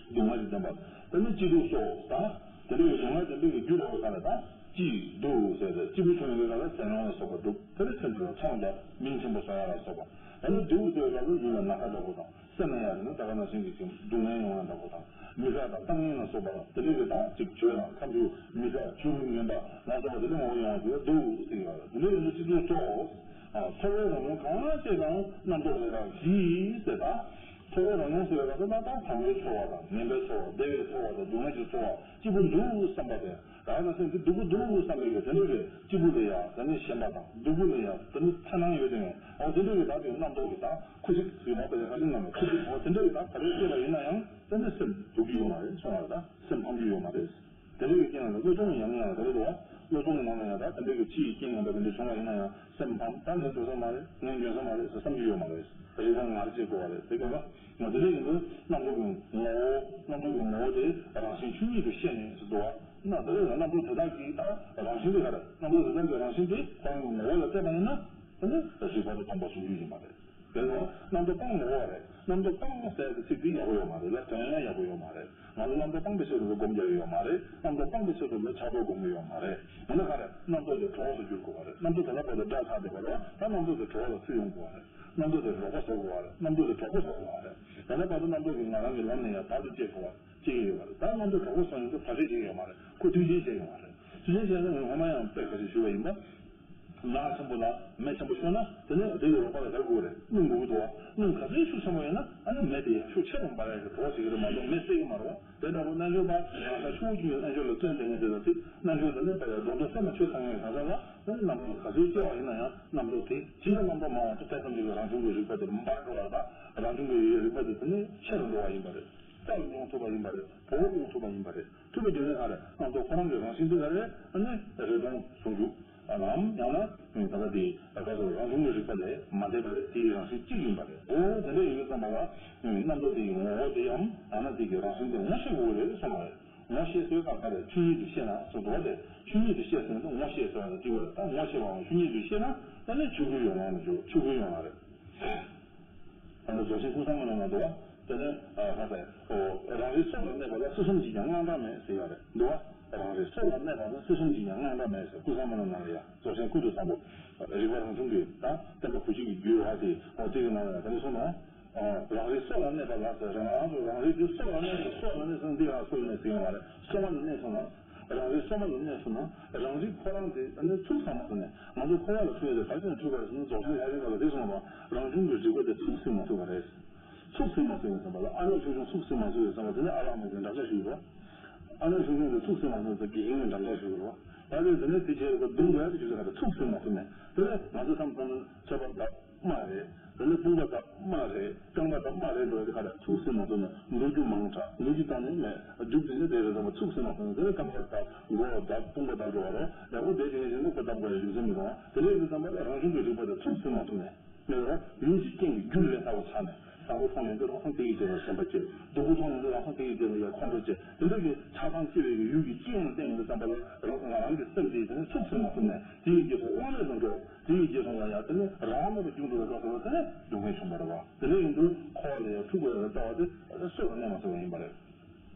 སྡུག་བསྔལ་གྱི་བདེན་པ། དེ་ནི་སྐྱིད་སྡུག་སོགས་དང་། དེ་འདྲ་བའི་སྡུག་བསྔལ་བདེན་པའི་གི་རྒྱུ་རེད་བ་ག་ལ་དང་། སྐྱིད་སྡུག་ཟེར་ཏེ་སྐྱིད་པོ་བྱུང་བའི་སྐབས་ལ་ཟས་ནོར་ལ་སོགས་པ་སྒྲུབ། དེ་ནི་སེམས་ཅན་ལ་ཕྱག་འཚལ་མིང་ཆེན་པོ་གསོལ་ཡག་ལ་སོགས་པ། དེ་ནི་སྡུག་སྡུག་པའི་སྐབས་ལ་ཡུལ་ལ་ན་ཁ་འདྲ་པོ་དང་སེམས་ན་ཡག་དེ་ནི་ད་ག་ནང་བཞིན་གྱི་ཅིག་སྡུག་བསྔལ་ཡོང་ཡག་འདྲ་པོ་དང་མི་དགའ་དང་གཏམ་ངན་ལ་སོགས་པ་དང་དེ་འདྲ་བའི་དང་ཅིག་བྱོས་དང་ཁ་འབྱུ་མི་དགའ་བྱུ་རུ་ངན་པ་ལ་སོགས་པ་དེ་འདྲ་ངོ་བོ་ཡོང་བ་དེ་ལ་སྡུག་ཟེར་གྱི་ཡོད་རེད། དེ་འདྲ་ཡིན་དུས་སྐྱིད་སྡུག་སོགས། ཚོར་བའི་རང་བྱུང་གང་སྐྱེས་ཀྱང་རྣམ་རྟོག་རེ་རག་བཞི་ཟེར་དང་། ཚོར་བའི་རང་བྱུང་ཟེར་བའི་སྐབས་སུ་ད་ལྟ་དང་པོའི་ཚོར་བ་དང་ངན་པའི་ཚོར་བ་བདེ་བའི་ཚོར་བ་དང་སྡུག་བསྔལ་གྱི་ཚོར་བ་སྐྱིད་པོ་འདུག་བསམ་པ་དེ་རང་ལ་སེམས་ཀྱི་སྡུག་པོ་འདུག་བསམ་པའི་གི་དེ་འདྲ་གི་སྐྱིད་པོ་ལ་ཡ་དེ་ནི་ཞེན་པ་དང་སྡུག་པོ་ལ་ཡ་དེ་ནི་འཚེར་སྣང་ཡོད་དེ་ངས་འོ་དེ་འདྲ་གི་ད་དེ་རྣམ་རྟོག་གི་ད་ཁུ་ཚིག་ཡོད་པ་དེ་ཁ་ཅིག་ནང་ལ་ཁུ་ཚིག་འོ་དེ་འདྲ་གི་ད་ག་རེ་སྐྱེས་པ་ཡིན་ན་ཡང་དེ་ནི་སེམས་སྡུག་གི་ཡོད་མ་རེད་སོང་བ་རེད། ད་སེམས་ཕམ་གི་ཡོད་མ་རེད། དེ་འདྲ་གི་རྐྱེན་ལ་བློས་གཏོང་ཡང་ཡང་དེ་འདྲ་འདུག་བ། བློས་གཏོང་གི་ནང་ལ་ཡང་ད་དེ་འདྲ་གི་ཕྱི་ཡི་རྐྱེན་ངན་པ་དེ་འདྲ་བྱུང་བ་ཡིན་ན་ཡང་སེམས་ཕམ་ད་ངས་འགྲོ་ས་མ་རེད་ངས་འཇོན་ས་མ་རེད་ཟེར་བསམ་གྱི་ཡོད་མ་རེད། རེ་བ་ང་རེ་བྱེད་དགོས་བ་རེད་དེ་ག་ལ་ང་དེ་འདྲ་ཡིན་དུས་རྣམ་རྟོག་གི་ངོ་བོ་རྣམ་རྟོག་གི་ངོ་བོ་དེ་རང་བཞིན་ཆོས་ཉིད་དུ་ཤེས་ནས་ཟེར་འདུག་བ། ན་དེ་རེད་རྣམ་རྟོག་དེ་དག་གི་ད་རང་བཞིན་དེ་ག་རེད། རྣམ་རྟོག་དེ་དག་གི་རང་བཞིན་དེ་ཁོ་རང་གི་ངོ་བོ་ལ་བལྟས་པ་ཡིན་ན་དེ་ནི་རིག་པ་དང་སྟོང་པ་ཟུང་འཇུག་ཡིན་པ་རེད། དེ་ནི་རྣམ་རྟོག་སྤང་ངོ་བོ་རེད། རྣམ་རྟོག་སྤང་ཟེར་ཡག་གི་ཚིག་འདི་ཡག་པོ་ཡོད་མ་རེད་ལ་དོན་ཡང་ཡག་པོ་ཡོད་མ་རེད། ང་ཚོ་རྣམ་རྟོག་སྤང་པའི་ཆེད་དུ་ལ་སྒོམ་རྒྱག་གི་ཡོད་མ་རེད། རྣམ་རྟོག་སྤང་པའི་ཆེད་དུ་ལ་ཕྱག་རྡོར་སྒོམ་གི་ཡོད་མ་རེད། འོ་ན་ག་རེ་རྣམ་རྟོག་དེ་གྲོགས་སུ་འགྱུར་དགོས་པ་རེད། རྣམ་རྟོག་དེ་ལ་བར་དུ་དགྲ་ཆགས་བསྡད་པ་རེད། ད་རྣམ་རྟོག་དེ་གྲོགས་ལ་ཚུར་ཡོང་དགོས་པ་རེད། རྣམ་རྟོག་དེ་རོགས་པ་བཟོ་དགོས་པ་རེད། རྣམ་རྟོག་དེ་གྲོགས་པོ་བཟོ་དགོས་པ་རེད། དེ་ལ་བར་དུ་རྣམ་རྟོག་གི་ང་རང་གི་ལམ་ནས་ཡང་བར་དུ་བཅད་དགོས་པ་བཅད་ཀྱི་ཡོད་པ་རེད། ད་རྣམ་རྟོག་གྲོགས་པོ་བཟོ་ཡོང་དུས་བར་ཆད་བྱེད་ཀྱི་ཡོད་མ་རེད། ཁོས་མཐུན་རྐྱེན་བྱེད་ཀྱི་མ་རེད། མཐུན་རྐྱེན་བྱས་ན་ངས་སྔོན་མ་ཡང་དཔེ་ཁ་ཤས་ཞུས་པ་ཡིན་པ། ནགས་ཆེན་པོ་ལ་མེ་ཆེན་པོ་ཤོར་ན་དེ་ནས་དེ་ཡི་རོགས་པ་ལ་ག་རེ་དགོས་རེད། རླུང་དགོས་ཀྱི་འདུག་བ། རླུང་ག་ཚོད་ཤུགས་ཆེན་པོ་ཡོད་ན་ཨ་ནི་མེ་དེ་ཡང་ཤུགས་ཆེ་རུ་འབར་ཡག་གི་གྲོགས་བྱེད་ཀྱི་རེད་མ་གཏོགས་མེ་བསད་ཀྱི་མ་རེད་བ། དེ་འདྲ་པོ་རྣལ་འབྱོར་པ་ང་ཚོ་ཆུ་བོ་བཅུ་ཡི་རྣལ་འབྱོར་ལ་བརྩོན་བསྡད་མཁན་དེ་ལ་ཚིག་རྣལ་འབྱོར་དེ་ནི་དཔེ་ཡང་སྒྲོ་འདོགས་སེལ་མ་ཆོད་ཚང་མས་གང་ཟག་ལ་ཨ་ནི་རྣམ་རྟོག་ག་ཚོད་སྐྱེ་བ་ཡིན་ན་ཡང་རྣམ་རྟོག་དེ་ཇི་ལྟར་རྣམ་རྟོག་མང་བ་དེ་ཙམ་གྱིས་རང་བྱུང་གི་རིག་པ་དེ་འབར་འགྲོ་བ་དང་རང་བྱུང་གི་རིག་པ་དེ་དེ་ནི་ཆེ་རུ་འགྲོ་བ་ཡིན་པ་རེད། རྩ་ལ་ཡོང་ཐུབ་པ་ཡིན་པ་རེད། བོགས་ཡོང་ཐུབ་པ་ཡིན་པ་རེད། ཐུབ་པའི་རྒྱུ་མཚན་ག་རེ། རྣམ་རྟོག་ཁོ་རང་གི་རང་བཞིན་དེ་ག་རེ་ཨ་ནི་རེ་སྟོང་ཟུང་འཇུག་ཨ་ལམ་ཡང་ན་ད་ལྟ་དེ་ད་ག་སོ་རང་བྱུང་གི་རིག་པ་ལས་མ་འདས་པ་རེད། དེའི་རང་བཞིན་གཅིག་ཡིན་པ་རེད། འོ་དེ་འདྲ་ཡིན་དུས་ཙམ་པ་ལ་རྣམ་རྟོག་དེའི་ངོ་བོ་དེ་ཡང་ཡང་ན་དེ་གི་རང་བཞིན་དེ་ངོ་ཤེས་དགོས་རེད་གསུངས་པ་རེད། ངོ་ཤེས་ཟེར་བའི་སྐབས་ཀ་རེ་ཆོས་ཉིད་དུ་ཤེས་ན་སོ་འགྲོ་བ་དེ་ཆོས་ཉིད་དུ་ཤེས་ཟེར་ན་ངོ་ཤེས་ཟེར་བ་དང་གཅིག་པ་རེད། ད་ངོ་ཤེས་པའང་ཆོས་ཉིད་དུ་ཤེས་ན་ད་ནི་ཆོས་སྐུའི་ཡོངས་ལ་འགྱུར། ཆོས་སྐུའི་ཡོངས་ལ་རེད། ད་ནི་རྫོགས་ཆེན་ཀུན་བཟང་མ་ལ་ན་འདུག་བ། དེ་ནས་ཨ་ཧ་ད་ཨོ་རང་རིག་སྲོག་ལ་གནས་པ་ལ་སྲིད་གསུམ་གྱིས་ཀྱང་དངངས་སྐྲག་མེད་ཟེར་ཡ་རེད་འདུག་བ། རང་རིག་སྲོག་ལ་གནས་པ་ལ་སྲིད་གསུམ་གྱིས་ཀྱང་དངངས་སྐྲག་མེད་ཟེར། ཀུན་བཟང་མ་ལ་ན་ལ་ཡ་རྫོགས་ཆེན་ཀུན་ཏུ་བཟང་པོ། རིག་པ་རང་བྱུང་གི་ད་བསྟན་པ་བུ་གཅིག་གི་རྒྱུད་བ་དེ་འོ་དེ་གི་ནང་ལ་ཡ་དེ་ནས་གསུངས་ནོ། རང་རིག་སྲོག་ལ་གནས་པ་ལ་ཟེར་རང་རང་རང་རིག་དེ་སྲོག་ལ་གནས་ཟེར། སྲོག་ལ་གནས་ཟེར་འདི་ག་སྲོག་ལ་གནས་ཟེར་ཡོད་མ་རེད། སྲོག་ལ་གནས་སོང་ན། རང་རིག་སོ་མ་ལ་གནས་སོང་ན་རང་རིག་ཁོ་རང་དེ་ཨ་ནི་ཚུགས་ཟིན་མ་ཐུབ་ནས་ང་ཚོ་འཁོར་བ་ལ་ཐུག་ཡ་དེ་ག་ཅི་ནས་ཐུག་པ་རེད་ཟེར་ན། རྫོགས་ཆེན་ལྷ་ཆེན་ཁ་ལ་དེ་གསུངས་པ། རང་བྱུང་གི་རིག་པ་དེ་ཚུགས་ཟིན་མ་ཐུབ་པ་རེད། ཚུགས་ཟིན་མ་ཐུབ་པའི་ཙམ་པ་ལ་ཨ་ནི་ཆུང་ཆུང་ཚུགས་ཟིན་མ་ཐུབ་པའི་ཙམ་པ་དེ་ནི་ཨ་ལགས་མ་གི་འདྲ་ཆགས་ཞུགས་རོགས། ཨ་ནི་ཆུང་ཆུང་དེ་ཚུགས་ཟིན་མ་ཐུབ་པའི་དགེ་རྒན་གྱི་འདྲ་ཆགས་ཞུགས་རོགས། ད་དེ་དེ་ནས་དེ་བྱས་རིག་པ་བརྡུང་དགོས་ཡ་དེ་ཆུ་ཚོད་ག་ཚུགས་ཟིན་མ་ཐུབ་ནས་དེ་ནས་ང་ཚོ་བསམ་བསམ་ན་ཆད་པ་བརྡབ། མ་རེད། དེ་ནས་དཔུང་པ་བརྡབ་མ་རེད། རྐང་པ་བརྡབ་མ་རེད་འགྲོ་བའི་ཁ་ལ་ཚུགས་ཟིན་མ་ཐུབ་ན་འགྲོ་རྒྱུ་མང་དྲགས་འགྲོ་རྒྱུ་བཏང་ནས་མེད་རྒྱུ་དེ་ནས་དེ་རེད་ཟེར་བ་ཚུགས་ཟིན་མ་ཐུབ་ན་དེ་ནས་རྐང་པ་བརྡབ་མགོ་བརྡབ་དཔུང་པ་བརྡབ་འགྲོ་བ་རོ། ཡག་པོ་བསྡད་བྱས་ནས་བཞིན་དུ་ཁོ་བརྡབ་དགོས་ཡ་རྒྱུ་མཚན་མི་འདུག་དེ་འདྲ་ཡིན་དུས་ཙམ་པ་ལ་རང་བྱུང་གི་རིག་པ་དེ་ཚུགས་ཟིན་མ་ཐུབ་ནས་མེད་རོ། ཡུལ་གྱི་རྐྱེན་གྱི་རྒྱུ་ལས་སླ་བོ་ཆགས་ནས་བཟང་པོ་མཐོང་ཡོང་དུས་རང་སང་དེ་ཡི་རྗེས་ལ་སེམས་པ་སྐྱེ། སྡུག་པོ་མཐོང་ཡོང་དུས་རང་སང་དེ་ཡི་རྗེས་ལ་ཡ་ཁོང་ཁྲོ་སྐྱེ། དེ་འདྲ་གི་ཆགས་སྡང་སྐྱེ་བའི་གི་ཡུལ་གྱི་རྐྱེན་ལ་བརྟེན་ཡོང་དུས་ཙམ་པ་ལ་རང་རང་གི་སེམས་དེ་དེ་ནས་ཚུགས་ཟིན་མ་ཐུབ་ནས་དེ་ཡི་རྗེས་སུ་དབང་མེད་དུ་འགྲོ། དེ་ཡི་རྗེས་སུ་ལ་ཡང་དེ་ནས་རང་དབང་མེད་པར་རྒྱུག་འགྲོ་བའི་སྐབས་སུ་ལ་དེ་ནས་སྡུག་བསྔལ་བྱུང་བ་རེད་བ། དེ་འདྲ་ཡིན་དུས་འཁོར་བ་ལ་ཡང་འཁྲུལ་དགོས་ཡ་ལྟ་བ་དེ་སྲོད་ལ་གནས་མ་ཐུབ་པ་ཡིན་པ་རེད།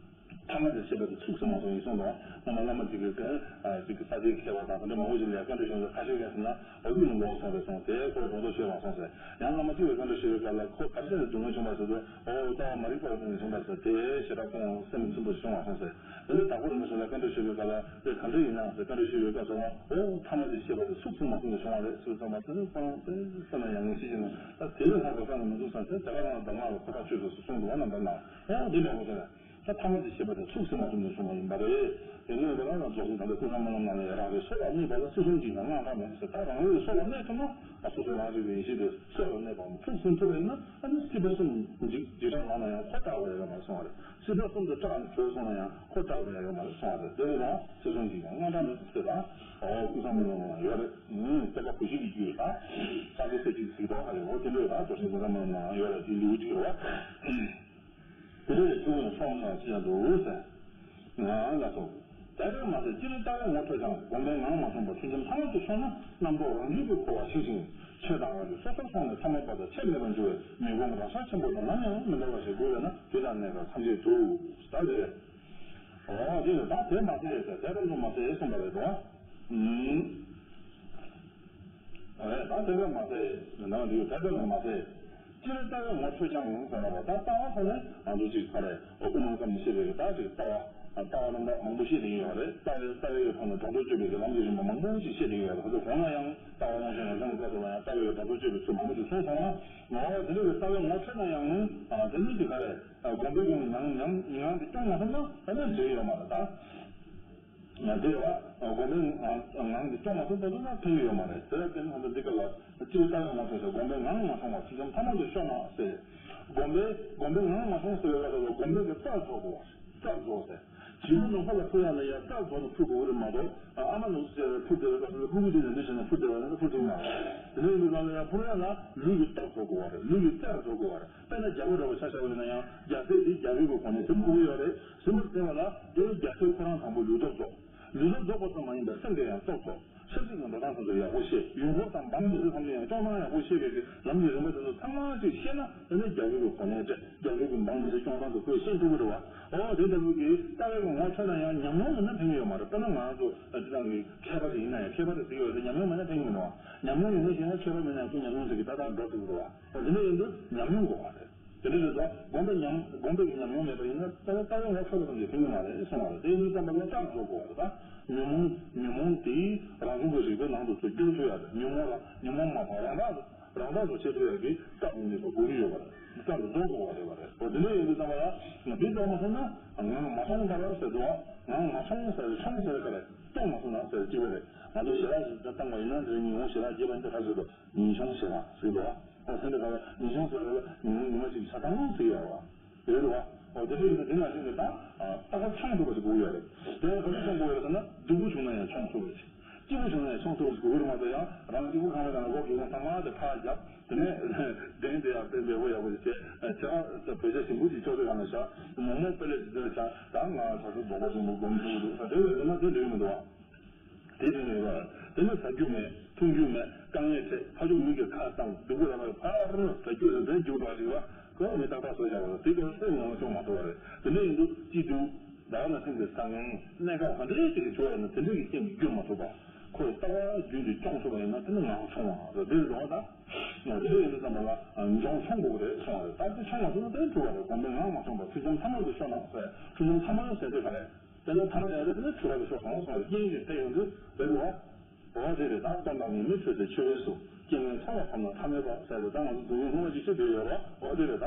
ཐ་མ་དེ་ཤེས་པ་དེ་ཚུགས་ཟིན་མ་ཐུབ་ཡིན་གསུངས་དང་། སྔོན་མ་བླ་མ་གཅིག་གིས་ཀྱང་ཅིག་གི་ས་ཆའི་མཁས་པ་དང་དེ་འདྲ་མང་པོ་ཞིག་ལ་ཡང་བཀའ་འདྲི་ཞུས་ནས་ཁ་ཤས་ཀྱིས་ཟེར་ན་འོ་ཡུལ་ལོག་སོང་རེད་གསུངས་ཏེ་ཁོ་སྒྲོ་འདོགས་ཆོད་མ་སོང་ཟེར། ཡང་བླ་མ་གཅིག་གིས་བཀའ་འདྲི་ཞུས་པའི་སྐབས་ལ་ཁོ་ག་རེ་བྱས་ནས་སྡུག་བསྔལ་བྱུང་བ་ཟེར་དུས་འོ་ལྟ་བ་མ་རིག་པ་ལ་བརྟེན་ནས་བྱུང་བ་ཟེར་ཏེ་ཞེ་དྲག་ཁོང་སེམས་ཚིམ་པོ་བྱུང་བ་སོང་ཟེར། དེ་ནས་དྭགས་པོ་རིན་པོ་ཆེ་ལ་བཀའ་འདྲི་ཞུས་པའི་སྐབས་ལ་དེ་ག་འདྲ་ཡིན་ནམ་ཟེར་བཀའ་འདྲི་ཞུས་པའི་སྐབས་སུ་ལ་འོ་ཐ་མ་དེ་ཤེས་པ་དེ་ཚུགས་ཟིན་མ་ཐུབ་ནས་བྱུང་བ་རེད་ཟེར་ཙམ་པ་དེ་ནི་ཁོ་རང་དེ་བསམ་ན་ཡང་ངེས་ཤེས་ཀྱི་ནང་ད་དེ་ལས་ལྷག་པ་གང་ཡང་མི་འདུག་བསམ་སྟེ་དེ་ག་རང་ལ་གདམས་ངག་ལ་ཁོ་ཐག་ཆོད་ཟེར་གསུངས་འདུག་བ། རྣམ་པ་ན་འོ་དེ་འདྲ་བོ་ཟེར། ད་ཐ་མ་དེ་ཤེས་པ་དེ་ཚུགས་ཟིན་མ་ཐུབ་ནས་བྱུང་བ་ཡིན་པ་རེད། དེ་ནས་ང་རང་ལ་རྫོགས་ཆེན་དམ་པའི་ཀུན་བཟང་སྨོན་ལམ་ནང་ལ་ཡང་རང་རིག་སྲོག་ལ་གནས་པ་ལ་སྲིད་གསུམ་འཇིག་ཀྱང་དངངས་སྐྲག་མེད་ཟེར། ད་རང་རིག་སྲོག་ལ་གནས་ཐུབ་ན་ད་སོ་སོ་རང་རིག་པའི་ཡེ་ཤེས་དེ་སྲོག་ལ་གནས་པའམ་ཚུགས་ཟིན་ཐུབ་པ་ཡིན་ན་ཨ་ནི་སྲིད་པ་གསུམ་འཇིག་འཇིགས་སྐྲག་ལངས་ན་ཡང་ཁོ་སྐྲག་དགོས་ཡ་ཡོད་མ་རེད་གསུངས་པ་རེད། སྲིད་པ་གསུམ་དུ་སྐྲག་ནས་བྲོས་སོང་ན་ཡང་ཁོ་སྐྲག་དགོས་ཡ་ཡོད་མ་རེད་གསུངས་པ་རེད། དེ་རེད་དང་སྲིད་གསུམ་འཇིག་ཀྱང་དངངས་སྐྲག་མེད་ཟེར་དང་། ཨོ་ཀུན་བཟང་སྨོན་ལམ་ནང་ཡོད་རེད། བསྟན་པ་བུ་ཤིང་གི་རྒྱུད་ལ་སངས་རྒྱས་སྲས་གཅིག་གཟིགས་རྟོག་ཧ་ལས་འོ་དེ་འདྲ་ཡོད་ད། རྫོགས་ཆེན་ཀུན་བཟང་སྨོན་ལམ་ནང་ཡོད་རེད། དེ་ལེའུ་གཅིག་རེད་བ། དེ་འདྲ་ཡོད་ཆུ་བོ་ཡང་སོང་ཞིང་ཅི་ཡང་འདུག་ཟེར། ང་ལ་སོགས། དེ་ལྟར་མ་ཟད་སྤྱིར་ལྟ་བའི་ངོ་འཕྲོད་ཀྱང་སྒོམ་པས་ངག་མ་བྱུང་བར་ཐུན་མཚམས་ཐ་མལ་དུ་ཤོར་ན་རྣམ་རྟོག་རང་རྒྱུད་ཀྱི་འཁོར་བ་ཞིག་ཅིང་ཆོས་དང་རང་རྒྱུད་སོ་སོར་སོང་ནས་ཐ་མལ་པ་དང་ཁྱད་མེད་པར་འགྱུར་བས་མི་སྒོམ་རང་སར་ཆེན་པོ་དང་ནམ་ཡང་མི་འདྲ་བ་ཞིག་དགོས་པས་ན་དུས་དང་གནས་སྐབས་ཐམས་ཅད་དུ་ཟེར་ཏེ། འོ་དེ་ལ་ད་དེ་མ་ཟད་ཟེར་དེ་ཙམ་དུ་མ་ཟད་གསུངས་པ་རེད་དོ། ཨུམ། རེད་ད་དེ་ཙམ་མ་ཟད་ནང་ལུས་དེ་ཙམ་དུ་མ་ཟད། སྤྱིར་ལྟ་བའི་ངོ་འཕྲོད་ཀྱང་ཟེར་བ་ད་ལྟ་བ་ཟེར་ནས་ང་ཚོ་ཅིག་ཚར་རེད་དབུ་མ་སྐབས་ནས་བཤད་པའི་ད་ཅིག་ལྟ་བ་ལྟ་བ་རྣམ་དག་མང་པོ་བཤད་བསྡད་ཀྱི་ཡོད་རེད། ལྟ་བའི་ལྟ་བའི་ཐོག་ནས་སྒྲོ་འདོགས་གཅོད་པའི་ལམ་གྱི་རིམ་པ་མང་པོ་ཞིག་བཤད་བསྡད་ཀྱི་ཡོད་རེད། ཁོ་ཚོ་གོང་ལ་ཡང་ལྟ་བ་རླུང་ཤེས་རང་བྱུང་གི་སྐབས་སུ་ལ་ཡང་ལྟ་བའི་སྒྲོ་འདོགས་གཅོད་པའི་ཚུལ་མང་པོ་ཞིག་གསུངས་སོང་ན་ངོ་བོ་དེ་འདྲ་བའི་ལྟ་བའི་ངོ་འཕྲོད་ན་ཡང་ནི་དེ་ནི་ཅིག་ག་རེད། སྒོམ་པའི་སྒོ་ནས་ངང་ངང་ངང་དེ་སྐྱོང་མ་ཐུབ་ན་ད་ནི་འགྲིག་ཡོད་མ་རེད་ད། དེ་རེད་བ། སྒོམ་པའི་ངང་དེ་སྐྱོང་མ་ཐུབ་ད་ཐུབ་ན་ཕན་གྱི་ཡོད་མ་རེད། དེ་ལ་བརྟེན་ནས་ད་འདི་སྐབས་ལ་སྤྱིར་ལྟ་བའི་ངོ་འཕྲོད་ཟེར་སྒོམ་པའི་ངང་མ་བྱུང་བར་ཐུན་མཚམས་ཐ་མལ་དུ་ཤོར་ན་ཟེར། སྒོམ་པའི་སྒོམ་པའི་ངང་མ་བྱུང་ཟེར་བའི་སྐབས་ལ་སྒོམ་པའི་གི་རྩལ་རྫོགས་དགོས་པ་རེད། རྩལ་རྫོགས་ཟེར། བྱིའུ་ནམ་མཁའ་ལ་འཕུར་ཡ་ལ་ཡ་རྩལ་རྫོགས་ནས་འཕུར་དགོས་ཀྱི་རེད་མ་གཏོགས། ཨ་མ་ནུ་ཟེར་བའི་འཕུར་བསྡད་པའི་སྐབས་སུ་ལ་ཕུར་བུ་དེ་ནས་འདི་བྱས་ནས་འཕུར་བསྡད་པ་ནི་འཕུར་ཐུབ་མ་རེད། དེ་འདྲ་ཡིན་པའི་སྐབས་ལ་ཡང་འཕུར་ཡ་ལ་ལུས་ཀྱི་རྟགས་བཟོ་དགོས་པ་རེད། ལུས་ཀྱི་རྩལ་བཟོ་དགོས་པ་རེད། དཔེར་ན་རྒྱ་བོ་འདྲ་བོ་ཆ་བཞག་པ་ཡིན་ན་ཡང་རྒྱ་སེར་དེ་རྒྱ་བོའི་གི་གོ་གནས་ཟིན་དགོས་ཀྱི་ཡོད་རེད། ཟིན་པར་བྱས་པ་ལ་དེ་རྒྱ་སེར་ཁོ་རང་དང་པོ་ལུས་སྟོབས་རྫོགས། ལུས་སྟོབས་རྫོགས་པ་ཙམ་མ་ཡིན་པར་སེམས་ཀྱི་ཡང་སྟོབས་རྫོགས། ཆབ་སྲིད་ཀྱི་འགྲོ་སྟངས་སོགས་ཡག་པོ་ཤེས། ཡུལ་འཁོར་དང་འབངས་མི་སེར་ཐམས་ཅད་ཡང་སྐྱོང་སྟངས་ཡག་པོ་ཤེས་པའི་གི་ལམ་གྱི་རིམ་པ་དེ་ཚོ་ཚང་མ་ཅིག་ཤེས་ན་དེ་ནས་རྒྱ་བོའི་གི་གོ་གནས་སྤྲད། རྒྱ་བོའི་གི་འབངས་མི་སེར་སྐྱོང་སྟངས་དེ་ཁོས་ཤེས་ཐུབ་ཀྱི་རེད་བ། ཨོ་དེ་ལྟ་བུའི་གི་ལྟ་བའི་གི་ངོ་འཕྲོད་ན་ཡང་ཉམས་མྱོང་མེད་ན་ཕན་གྱི་ཡོད་མ་རེད། དཔེར་ན་ང་ཚོ་སྤྱིར་བཏང་གི་མཁས་པ་ཞིག་ཡིན་ན་ཡང་མཁས་པ་རེད་ཟེར་གྱི་ཡོད་རེད། ཉམས་མྱོང་མེད་ན་ཕན་གྱི་མི་འདུག་བ། ཉམས་མྱོང་ཡོད་ན་ཤེས་ན་མཁས་པ་མེད་ན་ཡང་ཁོའི་ཉམས་མྱོང་ཟེར་གི་ཏག་ཏག་འགྲོ་ཐུབ་ཀྱི་རེད་བ། ཨོ་དེ་འདྲ་ཡིན་དུས་ཉམས་མྱོང་དགོས་པ་རེད། དེ་འདྲ་རེད་དོ། སྒོམ་པའི་ཉམས་སྒོམ་པའི་གི་ཉམས་མྱོང་མེད་པ་ཡིན་ན་ལྟ་ལྟ་བའི་ངོ་འཕྲོད་པ་ཙམ་གྱིས་ཕན་གྱི་མ་རེད་གསུངས་པ་རེད། དེ་ཡིན་དུས་ཙམ་པ་ལ་རྟགས་བཟོ་དགོས་པ་རེད་ད། ཉོན་མོངས་ཉོན་མོངས་དེ་རང་བྱུང་གི་རིག་པའི་ནང་དུ་ཚུར་བསྒྱུར་ཐུབ་ཡ་རེད། ཉོན་མོངས་རང་ཉོན་མོངས་མ་པ་རང་རྟགས་རང་རྟགས་སུ་བྱེད་ཐུབ་ཡ་གི་རྟགས་ཀྱི་ནུས་པ་དགོས་ཀྱི་ཡོད་པ་རེད། རྟགས་ཀྱི་རྫོགས་དགོས་པ་རེད་པ་རེད། འོ་དེ་འདྲ་ཡིན་དུས་ཙམ་པ་ལ་འདི་རྫོགས་མ་སོང་ན་ངང་མ་མཐོང་ལྟར་ཟེར་དུས་ངང་མ་མཐོང་ཟེར་མཐོང་ཟེར་ག་རེ་མཐོང་མ་སོང་ན་ཟེར་གཅིག་པ་རེད། ང་ཚོ་ཞལ་ལག་ཞིག་བཏང་བ་ཡིན་ན་དེ་ཉིན་མོ་ཞལ་ལག་རྒྱས་པ་འདི་ག་ཟེར་དུས་ཉིན་ཆུང་ཞལ་ལག་ཟེར་དུས་ཨོ་ཟེར་འདི་ག་ཉིན་ཆུང་ཟེར་བ་ལ་ཉིན་མོ་ཉི་མ་གཅིག་ཆ་ཚང་ཟེར་ཡོད་བ། རེད་བ། འོ་དེ་འདྲ་ཡིན་ན་དེ་ནང་བཞིན་གྱི་ད་རྟག་པར་མཆོང་ཐུབ་པ་ཞིག་དགོས་ཡོད་རེད། དེ་ཡང་ག་ཚོད་མཆོང་དགོས་ཡོད་རེད་ཟེར་ན་སྡུག་པོ་བྱུང་ན་ཡང་མཆོང་ཐུབ་པ་ཞིག་སྐྱིད་པོ་བྱུང་ན་ཡང་མཆོང་ཐུབ་པ་ཞིག་དགོས་ཀྱི་རེད་མ་གཏོགས་ཡང་རང་སྐྱིད་པོ་གང་ལ་གང་ལ་སྒོ་ཕྱུགས་ཁང་ཚང་མ་དེ་ཕར་བརྒྱབ། དེ་ནས་གདན་དེ་ཡང་དཔེ་འབེལ་པོ་ཡག་པོ་ཞིག་བྱས་བྱས་བ་བོད་ཇ་ཞིམ་པོ་ཞིག་ཅོག་ཙེ་སྒང་ལ་བཞག་མོག་མོག་དཔེ་ལེགས་ཞིག་བཏོན་བྱས་ད་ང་གྲྭ་ས་རྫོགས་པ་ཆེན་པོ་སྒོམ་ཐུབ་ཀྱི་འདུག་ཟེར་དེ་འདྲ་ཡིན་ན་དེ་འགྲིག་གི་མི་འདུག་བ། དེ་དེ་ནས་ཡོད་པ། དེ་ནས་ཟ་རྒྱུ་མེད། འཐུང་རྒྱུ་མེད། དཀའ་ངལ་འཕྲད། ཕ་ཕྱུགས་མི་གི་ཁ་བཏང་སྡུག་པོ་ར་བ་ཕར་ཟ་རྒྱུ་རེད་ཟེར་རྒྱུ་འགྲོ་ཞིག་བ། ཁོ་མི་ཏག་ཏག་བཟོ་བཞག་པ་དེ་ག་སེམས་ངོ་སྐྱོང་མ་ཐུབ་པ་རེད། དེ་འདྲ་ཡིན་དུས་སྐྱིད་སྡུག་ད་ག་ནང་བཞིན་གྱི་བཟང་ངན་གནས་སྐབས་ག་འདྲའི་ཅིག་གི་བྱུང་བ་ཡིན་ན་དེ་འདྲ་གི་རྐྱེན་གྱིས་བསྒྱུར་མ་ཐུབ་པ། ཁོས་ལྟ་བ་རྒྱུན་དུ་སྐྱོང་ཐུབ་པ་ཡིན་ན་དེ་ནི་ངང་ཆུང་བ་རེད་དེ་རེད་འགྲོ་བ་ད། དེ་འདྲ་ཡིན་དུས་ཙམ་པ་ལ་འབྱུང་ཆུང་དགོས་ཀྱི་རེད་གསུངས་པ་རེད། ད་དེ་ཆུང་བ་ཚོ་ན་དེ་འགྲོ་བ་རེད། དགོངས་པའི་ངང་མ་ཆུང་བ་ཐུན་མཚམས་ཐ་མལ་དུ་ཤོར་ན་ཟེར་ཐུན་མཚམས་ཐ་མལ་ཟེར་དེ་ག་རེད། དེ་ནས་ཐ་མ་ཡང་དེ་ནས་ཆོས་ལ་ཤོག་གང་སོང་རྐྱེན་གྱིས་དེ་ཡོང་དུས་དེ་ནི་འོ་དེ་རེད། ད་སྟོང་དང་ཉི་མའི་འཕྲོས་སུ་ཆོས་ལས་སུ་རྐྱེན་ངན་ཚོགས་ལ་ཕམ་ན་ཐ་མལ་པ་ཟེར་ཏེ། ད་ང་ཚོ་དུས་ངན་སྔོན་མ་ཅིག་ཤོད་བསྡད་ཡོད་རོགས། འོ་དེ་རེད། ད་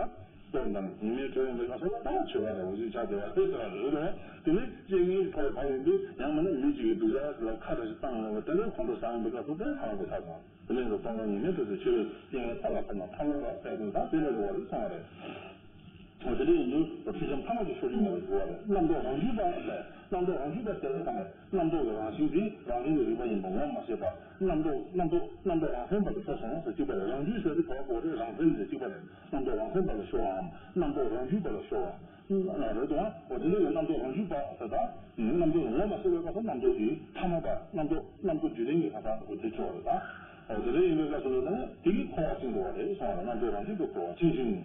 སྟོང་དང་ཉི་མའི་འཕྲོས་ཡོང་པའི་སྐབས་སུ་ད་ཆོས་ལ་རེ་བ་ཞིག་ཆགས་བསྡད་པ་དེ་ཟེར་བ་རེད་རོགས། དེ་ནས་རྐྱེན་ངན་གྱི་ཐོག་ལ་བབས་ཡོང་དུས་ཡང་མིན་ན་མི་གཅིག་གིས་སྡུག་ཅག་ཅིག་ལ་ཁ་འདྲ་ཞིག་བཏང་ཡོང་བ་དེ་ནས་ཁོང་ཁྲོ་ཟ་ཡོང་པའི་སྐབས་སུ་དེ་ནས་ཁོང་ཁྲོ་ཟ་དང་། དེ་ནས་སྟོང་དང་ཉི་མའི་འཕྲོས་སུ་ཆོས་ལས་སུ་རྐྱེན་ངན་ཚོགས་ལ་ཕམ་ན་ཐ་མལ་པ་ཟེར་དུས་ད་དེ་ལས་རེ་བ་རེ་སོང་བ་རེད། འོ་དེ་འདྲ་ཡིན་དུས་ཐེ་ཚོམ་ཐ་མ་གི་ཤོར་རྒྱུ་མ་རེད་ཟེར་བ་རེད། རྣམ་རྟོག་རང་རྒྱུད་པ་ཟེར། རྣམ་རྟོག་རང་རྒྱུད་པ་དེ་ལ་གང་རེད། རྣམ་རྟོག་གི་རང་བཞིན་དེ་རང་བཞིན་གྱི་རིག་པ་ཡིན་པ་ངོ་མ་ཤེས་པ། རྣམ་རྟོག་རྣམ་རྟོག་རྣམ་རྟོག་རང་མཚན་པ་དེ་ཚོ་སོང་ཟེར་གཅིག་པ་རེད། རང་རྒྱུད་ཟེར་དེ་ག་བ་གོ་རེད། རང་མཚན་ཟེར་གཅིག་པ་རེད། རྣམ་རྟོག་རང་མཚན་པ་ལ་ཤོར་བའམ་རྣམ་རྟོག་རང་རྒྱུད་པ་ལ་ཤོར་བ་རེད་དོ། འོ་དེ་འདྲ་ཡི་རྣམ་རྟོག་རང་རྒྱུད་པ་ཟེར་ད། རྣམ་རྟོག་ངོ་མ་ཤེས་པའི་སྐབས་སུ་རྣམ་རྟོག་གི་ཐ་མལ་པ། རྣམ་རྟོག་རྣམ་རྟོག་རྒྱུད་ལྡན་གྱི་ཁ་ཐག་དེ་ཆོག་རེད་ད། འོ་དེ་འདྲ་ཡིན་པའི་སྐབས་སུ་ལ་ནི་དེ་གི་འཁོར་བ་ཅན་དུ་བ་རེད་སོང་བ་ལ། རྣམ་རྟོག་རང་རྒྱུད་པའི་འཁོར་བ་ཅན་ཞིང་།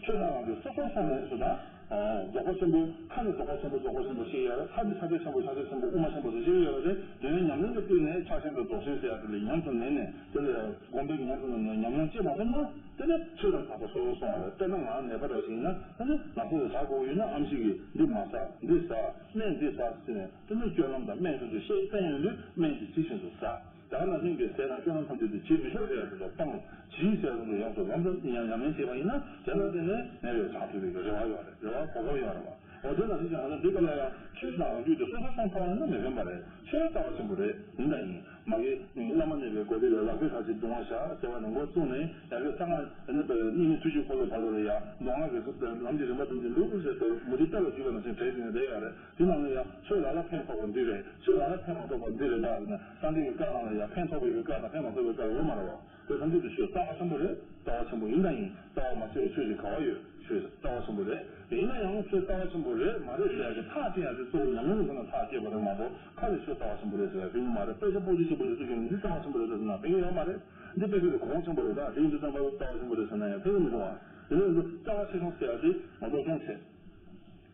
ཆོས་དང་རང་རྒྱུད་སོ་སོར་སོང་ནས་ཟེར་ན། རྫོགས་པ་ཆེན་པོའི་ཁ་ནས་རྫོགས་པ་ཆེན་པོ་རྫོགས་པ་ཆེན་པོ་ཞེས་ཡོད་རེད། ཁ་ནས་ཕྱག་རྒྱ་ཆེན་པོ་ཕྱག་རྒྱ་ཆེན་པོ་དབུ་མ་ཆེན་པོ་ཟེར་ཞེས་ཡོད་རེད། དེ་ནས་ཉམས་ལེན་གྱི་སྟེང་ནས་ཕྱག་ཆེན་པོའི་རྫོགས་ཆེན་ཟེར་ཡ་དེ་ལ་ཉམས་སུ་ལེན་ནས་དེ་ལ་སྒོམ་པའི་ཉམས་སུ་ལེན་ནས་ཉམས་མྱོང་སྐྱེས་མ་ཐུབ་ན། དེ་ནས་ཆོས་དང་གང་ཟག་སོ་སོར་སོང་བ་རེད། དཔེར་ན་ང་ནད་པ་འདྲ་ཞིག་ཡིན་ན། དེ་ནས་ང་ཚོ་ལ་ཟ་དགོས་ཡོད་ན་ཨེམ་ཆི་གིས་འདི་མ་ཟ། འདི་ཟ། སྨན་འདི་ཟ་ཟེར་ནས་དེ་ནས་སྤྱོད་ལམ་དང་སྨན་སོ་སོས་བཤད་བསྟན་ཡོང་དུས་སྨན་དེ་ཇི་བཞིན་དུ་ཟ། ད་ག་ནང་བཞིན་གྱི་ཟས་དང་སྤྱོད་ལམ་ཐམས་ཅད་དེ་བྱེད་མི་ཆོག་ཟེར་ཡ་དེ་ཚོ་སྤང་། ཇི་ཟེར་ཡ་དེ་ཚོ་ཡོངས་སུ་ལམ་དུ་ཉམས་ཉམས་ལེན་བྱས་པ་ཡིན་ན། དེ་ལ་བརྟེན་ནས་ནད་པས་དྲག་ཐུབ་པའི་རེ་བ་ཡོད་རེད། རེ་བ་གོ་སྐབས་ཡོད་རེད་བ། འོ་དེ་ནང་བཞིན་གྱི་ང་ཚོ་འདི་སྐབས་ལ་ཡང་ཆོས་དང་རང་རྒྱུད་དེ་སོ་སོར་སོང་ཐུབ་པ་ཡིན་ན་མི་ཕན་པ་རེད། ཆོས་རྩ་བ་ཆེན་པོ་རེད། ཡིན་དང་ཡིན། མ་གི་བླ་མ་ནས་པའི་གོ་དེ་ལ་ལག་པའི་ཁ་ཅིག་གདུང་བ་བཞག་ཟེར་བ་ནས་འགོ་བཙུགས་ནས་ཡ་གི་གསང་སྔགས་ནི་པའི་གཉིས་མེད་ཐུགས་རྗེའི་འཁོར་ལོ་བར་དུ་ལ་ཡ་མདོ་སྔགས་ཀྱི་ལམ་གྱི་རིམ་པ་ཐམས་ཅད་འདུག་ཟེར་ཏེ་མུ་ཏིག་གཏེར་ལ་བརྒྱུས་པ་ནང་བཞིན་བྲིས་ཏེ་ནས་བསྡད་ཡོད་རེད། དེ་ནང་ལ་ཡང་ཆོས་ལ་ལ་ཕན་ཐོགས་པ་འདི་རེད། ཆོས་ལ་ལ་ཕན་མ་ཐོགས་པ་འདི་རེད། ད་ཟེར་ན་སངས་རྒྱས་ཀྱི་བཀའ་ནང་ལ་ཡང་ཕན་ཐོགས་པའི་གི་བཀའ་དང་ཕན་མ་ཐོགས་པའི་བཀའ་ཡོད་མ་རེད་བ། དེ་ཐམས་ཅད་དུ་ཆོས་རྩ་བ་ཆེན་པོ་རེད། རྩ་བ་ཆེན་པོ་ཡིན་དང་ཡིན། རྩ་བ་མ་ཆེ་བའི་ཆོས་ཅིག་ག་བ་ཡོད། ཆོས་རྩ་བ་ཆེན་པོ་རེད། ཡིན་ན་ཡང་ཆོས་རྩ་བ་ཆེན་པོ་རེད་མ་རེད་ཟེར་ཡ་གི་ཐག་བཅད་ཡ་དེ་གཙོ་བོ་ཉམས་མྱོང་གི་ཐོག་ནས་ཐག་བཅད་པ་རེད་མ་གཏོགས་ཁ་ནས་ཆོས་རྩ་བ་ཆེན་པོ་རེད་ཟེར་ཡ་ཕན་གྱི་མ་རེད། དཔེ་ཆ་པོ་ཏི་ཆེ་པོ་ཏི་ཚོ་ཁྱོན་ནས་འདི་རྩ་བ་ཆེན་པོ་རེད་ཟེར་ན་ཕན་གྱི་ཡོད་མ་རེད། འདི་དཔེ་ཆ་དེ་གོང་ཆེན་པོ་རེད། ད་དེ་ཡིན་དུས་ཙམ་པ་རྩ་བ་ཆེན་པོ་རེད་ཟེར་ན་ཡང་ཕན་གྱི་མི་འདུག་བ། དེ་ནས་འདི་རྩ་བ་ཆེ་ཆུང་ཟེར་ཡ་དེ་མ་གཏོགས་སློབ་སྦྱོང་བྱས།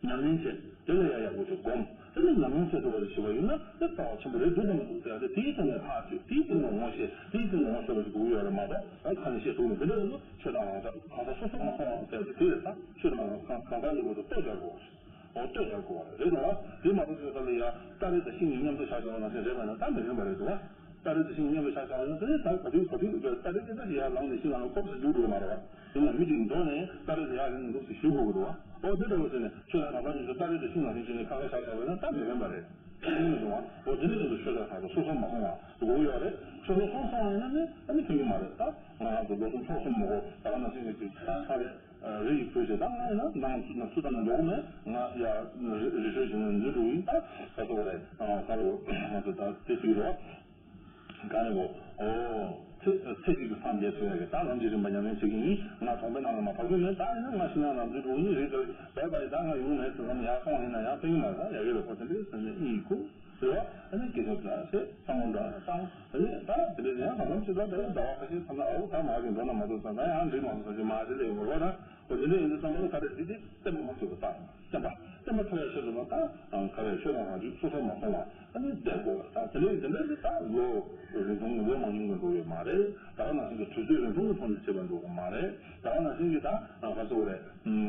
ཉམས་ལེན་བྱས། དེ་ལ་ཡང་ཡག་པོ་ཞིག་སྒོམ། དེ་ནས་ཉམས་མྱོང་སྐྱེ་ཐུབ་པ་ཞིག་བྱེད་པ་ཡིན་ན་དེ་རྩ་བ་ཆེན་པོ་རེད། འདི་ཙམ་མ་གཏོགས་ཟེར་ཡ་དེ་དེའི་སྟེང་ནས་ཐག་གཅོད། དེའི་སྟེང་ནས་ངོ་ཤེས། དེའི་སྟེང་ནས་ངོ་ཤེས་པ་ཞིག་དགོས་ཀྱི་ཡོད་རེད་མ་གཏོགས་ད་ཁ་ནས་བཤད་ཐུབ་མེད། དེ་འདྲ་ཡིན་དུས་ཆོས་དང་རང་ས་གང་ཟག་སོ་སོ་མ་མཐོང་བ་ཟེར་ཡ་དེ་དེ་རེད། ད་ཆོས་དང་གང་གང་ཟག་གཉིས་བར་དུ་ལྟོ་སྦྱར་དགོས་པ་རེད། འོ་ལྟོ་སྦྱར་དགོས་པ་རེད། རེད་དོ། དེ་མ་གཏོགས་ཆོས་ས་ལ་ཡ་སྟ་རེ་དང་ཤིང་གཉིས་མཉམ་དུ་བཞག་བཞག་པ་ནང་བཞིན་རེད་པ་ཡིན་ན་ད་མི་ཕན་པ་རེད་དོ། སྟ་རེ་དང་ཤིང་མཉམ་དུ་བཞག་བཞག་པ་ཡིན་ན་དེ་ནས་ད་ག་དུས་ག་དུས་སྟ་རེ་དེ་ད་ཡར་ལངས་ནས་ཤིང་ནང་ལ་ཁོག་ཙམ་རྒྱུག་འགྲོ་མ་རེད་པ། ཡིན་ན་མི་གཅིག་འདོགས་ནས་སྟ་རེ་དེ་ཡར་ལེན་འདུག་ཟེར་ཞུ་དགོས་ཀྱི་འདུག་བ། འོ་དེ་འདྲ་བོ་བྱས་ནས་ཆོས་དང་གང་ཟག་གཉིས་སུ་སྟ་རེ་དང་ཤིང་ནང་བཞིན་བྱས་ནས་ཁ་ཁ་བཞག་བཞག་པ་ཡིན་ན་ད་མི་ཕན་པ་རེད། ཕན་གྱི་མི་འདུག་བ། འོ་དེ་འདྲ་ཡིན་དུས་ཆོས་དང་གང་ཟག་སོ་སོར་མ་མཐོང་བ་དགོས་ཀྱི་ཡོད་རེད། ཆོས་སོ་སོར་སོང་བ་ཡིན་ན་ནི་ཨ་ནི་ཕན་གྱི་མ་རེད། ད་ང་རང་ཚོ་ལོ་གསུམ་ཕྱོགས་གསུམ་མ་གོ་ད་ག་ནང་བཞིན་གྱི་ས་རེད། རི་ཡི་བུ་ཞེས་ད་ང་ཡིན་ན་ནང་ཚུད་ནང་ཚུད་དང་འགྲོ་གི་མེད། ང་ཡ་རི་རི་ཁྲོད་ཅིག་ནང་འཛུལ་འགྲོ་གི་ཡིན། ད་ག་ཚོད་རེད། ཨ་ག་རེ་ང་ཚོ་ད་དེ་ཞིག་རོ་ག་རེ་གོ། ཨོ་ཚེ་ཚེ་གཅིག་གི་སངས་རྒྱས་ཐོན་ཡ་གི་ད་ལམ་གྱི་རིམ་པ་ཉམས་ལེན་བྱེད་ཀྱི་ཡིན། ང་གྲོང་པའི་ནང་ལ་མ་བབས་ཀྱི་མེད། ད་ཡིན་ན་ང་ཤིང་ནགས་ནང་འཛུལ་འགྲོ་གི་ཡིན། རི་དེར་བས་པ་ཡི་ད་ང་ཡོང་མེད་ཟེར་བསམ་ཡར་སོང་ཡིན་ན་ཡང་ཕན་གྱི་མ་རེད། ད་ཡ་གི་རེ་ཁོ་དེ་འདྲས་ཟེར་ནས་ཨིན་ཡིན་ཁུ། རེད་བ། ཨ་ནི་སྐད་ཆ་འདྲ་ཟེར་བསམ་བློ་འདྲ་བཏང་། ཨ་ནི་ད་དེ་འདྲ་ཡང་ལམ་ལམ་ཞིག་ལ་ད་ཡང་ཟླ་བ་ཁ་ཤས་ཚང་ན་ཨའུ་ད་མ་གི་འགྲོ་ན་མ་གཏོགས་ད་ཡང་འགྲིག་མ་སོང་ཟེར་གྱི་མ་རེད་ལས་ཡོང་བ་རེད། འོ་དེ་འདྲ་ཡིན་དུས་བསམ་བློ་ག་རེ་འདི་དེ་བརྟན་པོ་མ་ཐུབ་པ་ད་བརྟན་པ་བརྟན་པ་ཐུབ་ཡ་ཆེད་དུ་ལ་ད་ག་རེ་ཆོས་དང་རང་རྒྱུད་སོ་སོར་མ་མཐོང་བ་ཨ་ནི་བསྡད་དགོས་པ་ད་དེ་འདྲ་ཡིན་དེ་འདྲ་ཞིག་ད་ལོ་རིང་ཐུང་ལོ་མང་ཉུང་གི་འགྲོ་ཡོད་མ་རེད། ད་ག་ནང་བཞིན་གྱི་དུས་ཚོད་རིང་ཐུང་གི་ཐོག་ནས་བྱེད་པ་འགྲོ་གི་མ་རེད། ད་ག་ནང་བཞིན་གྱི་ད་ག་ཚོད་རེད།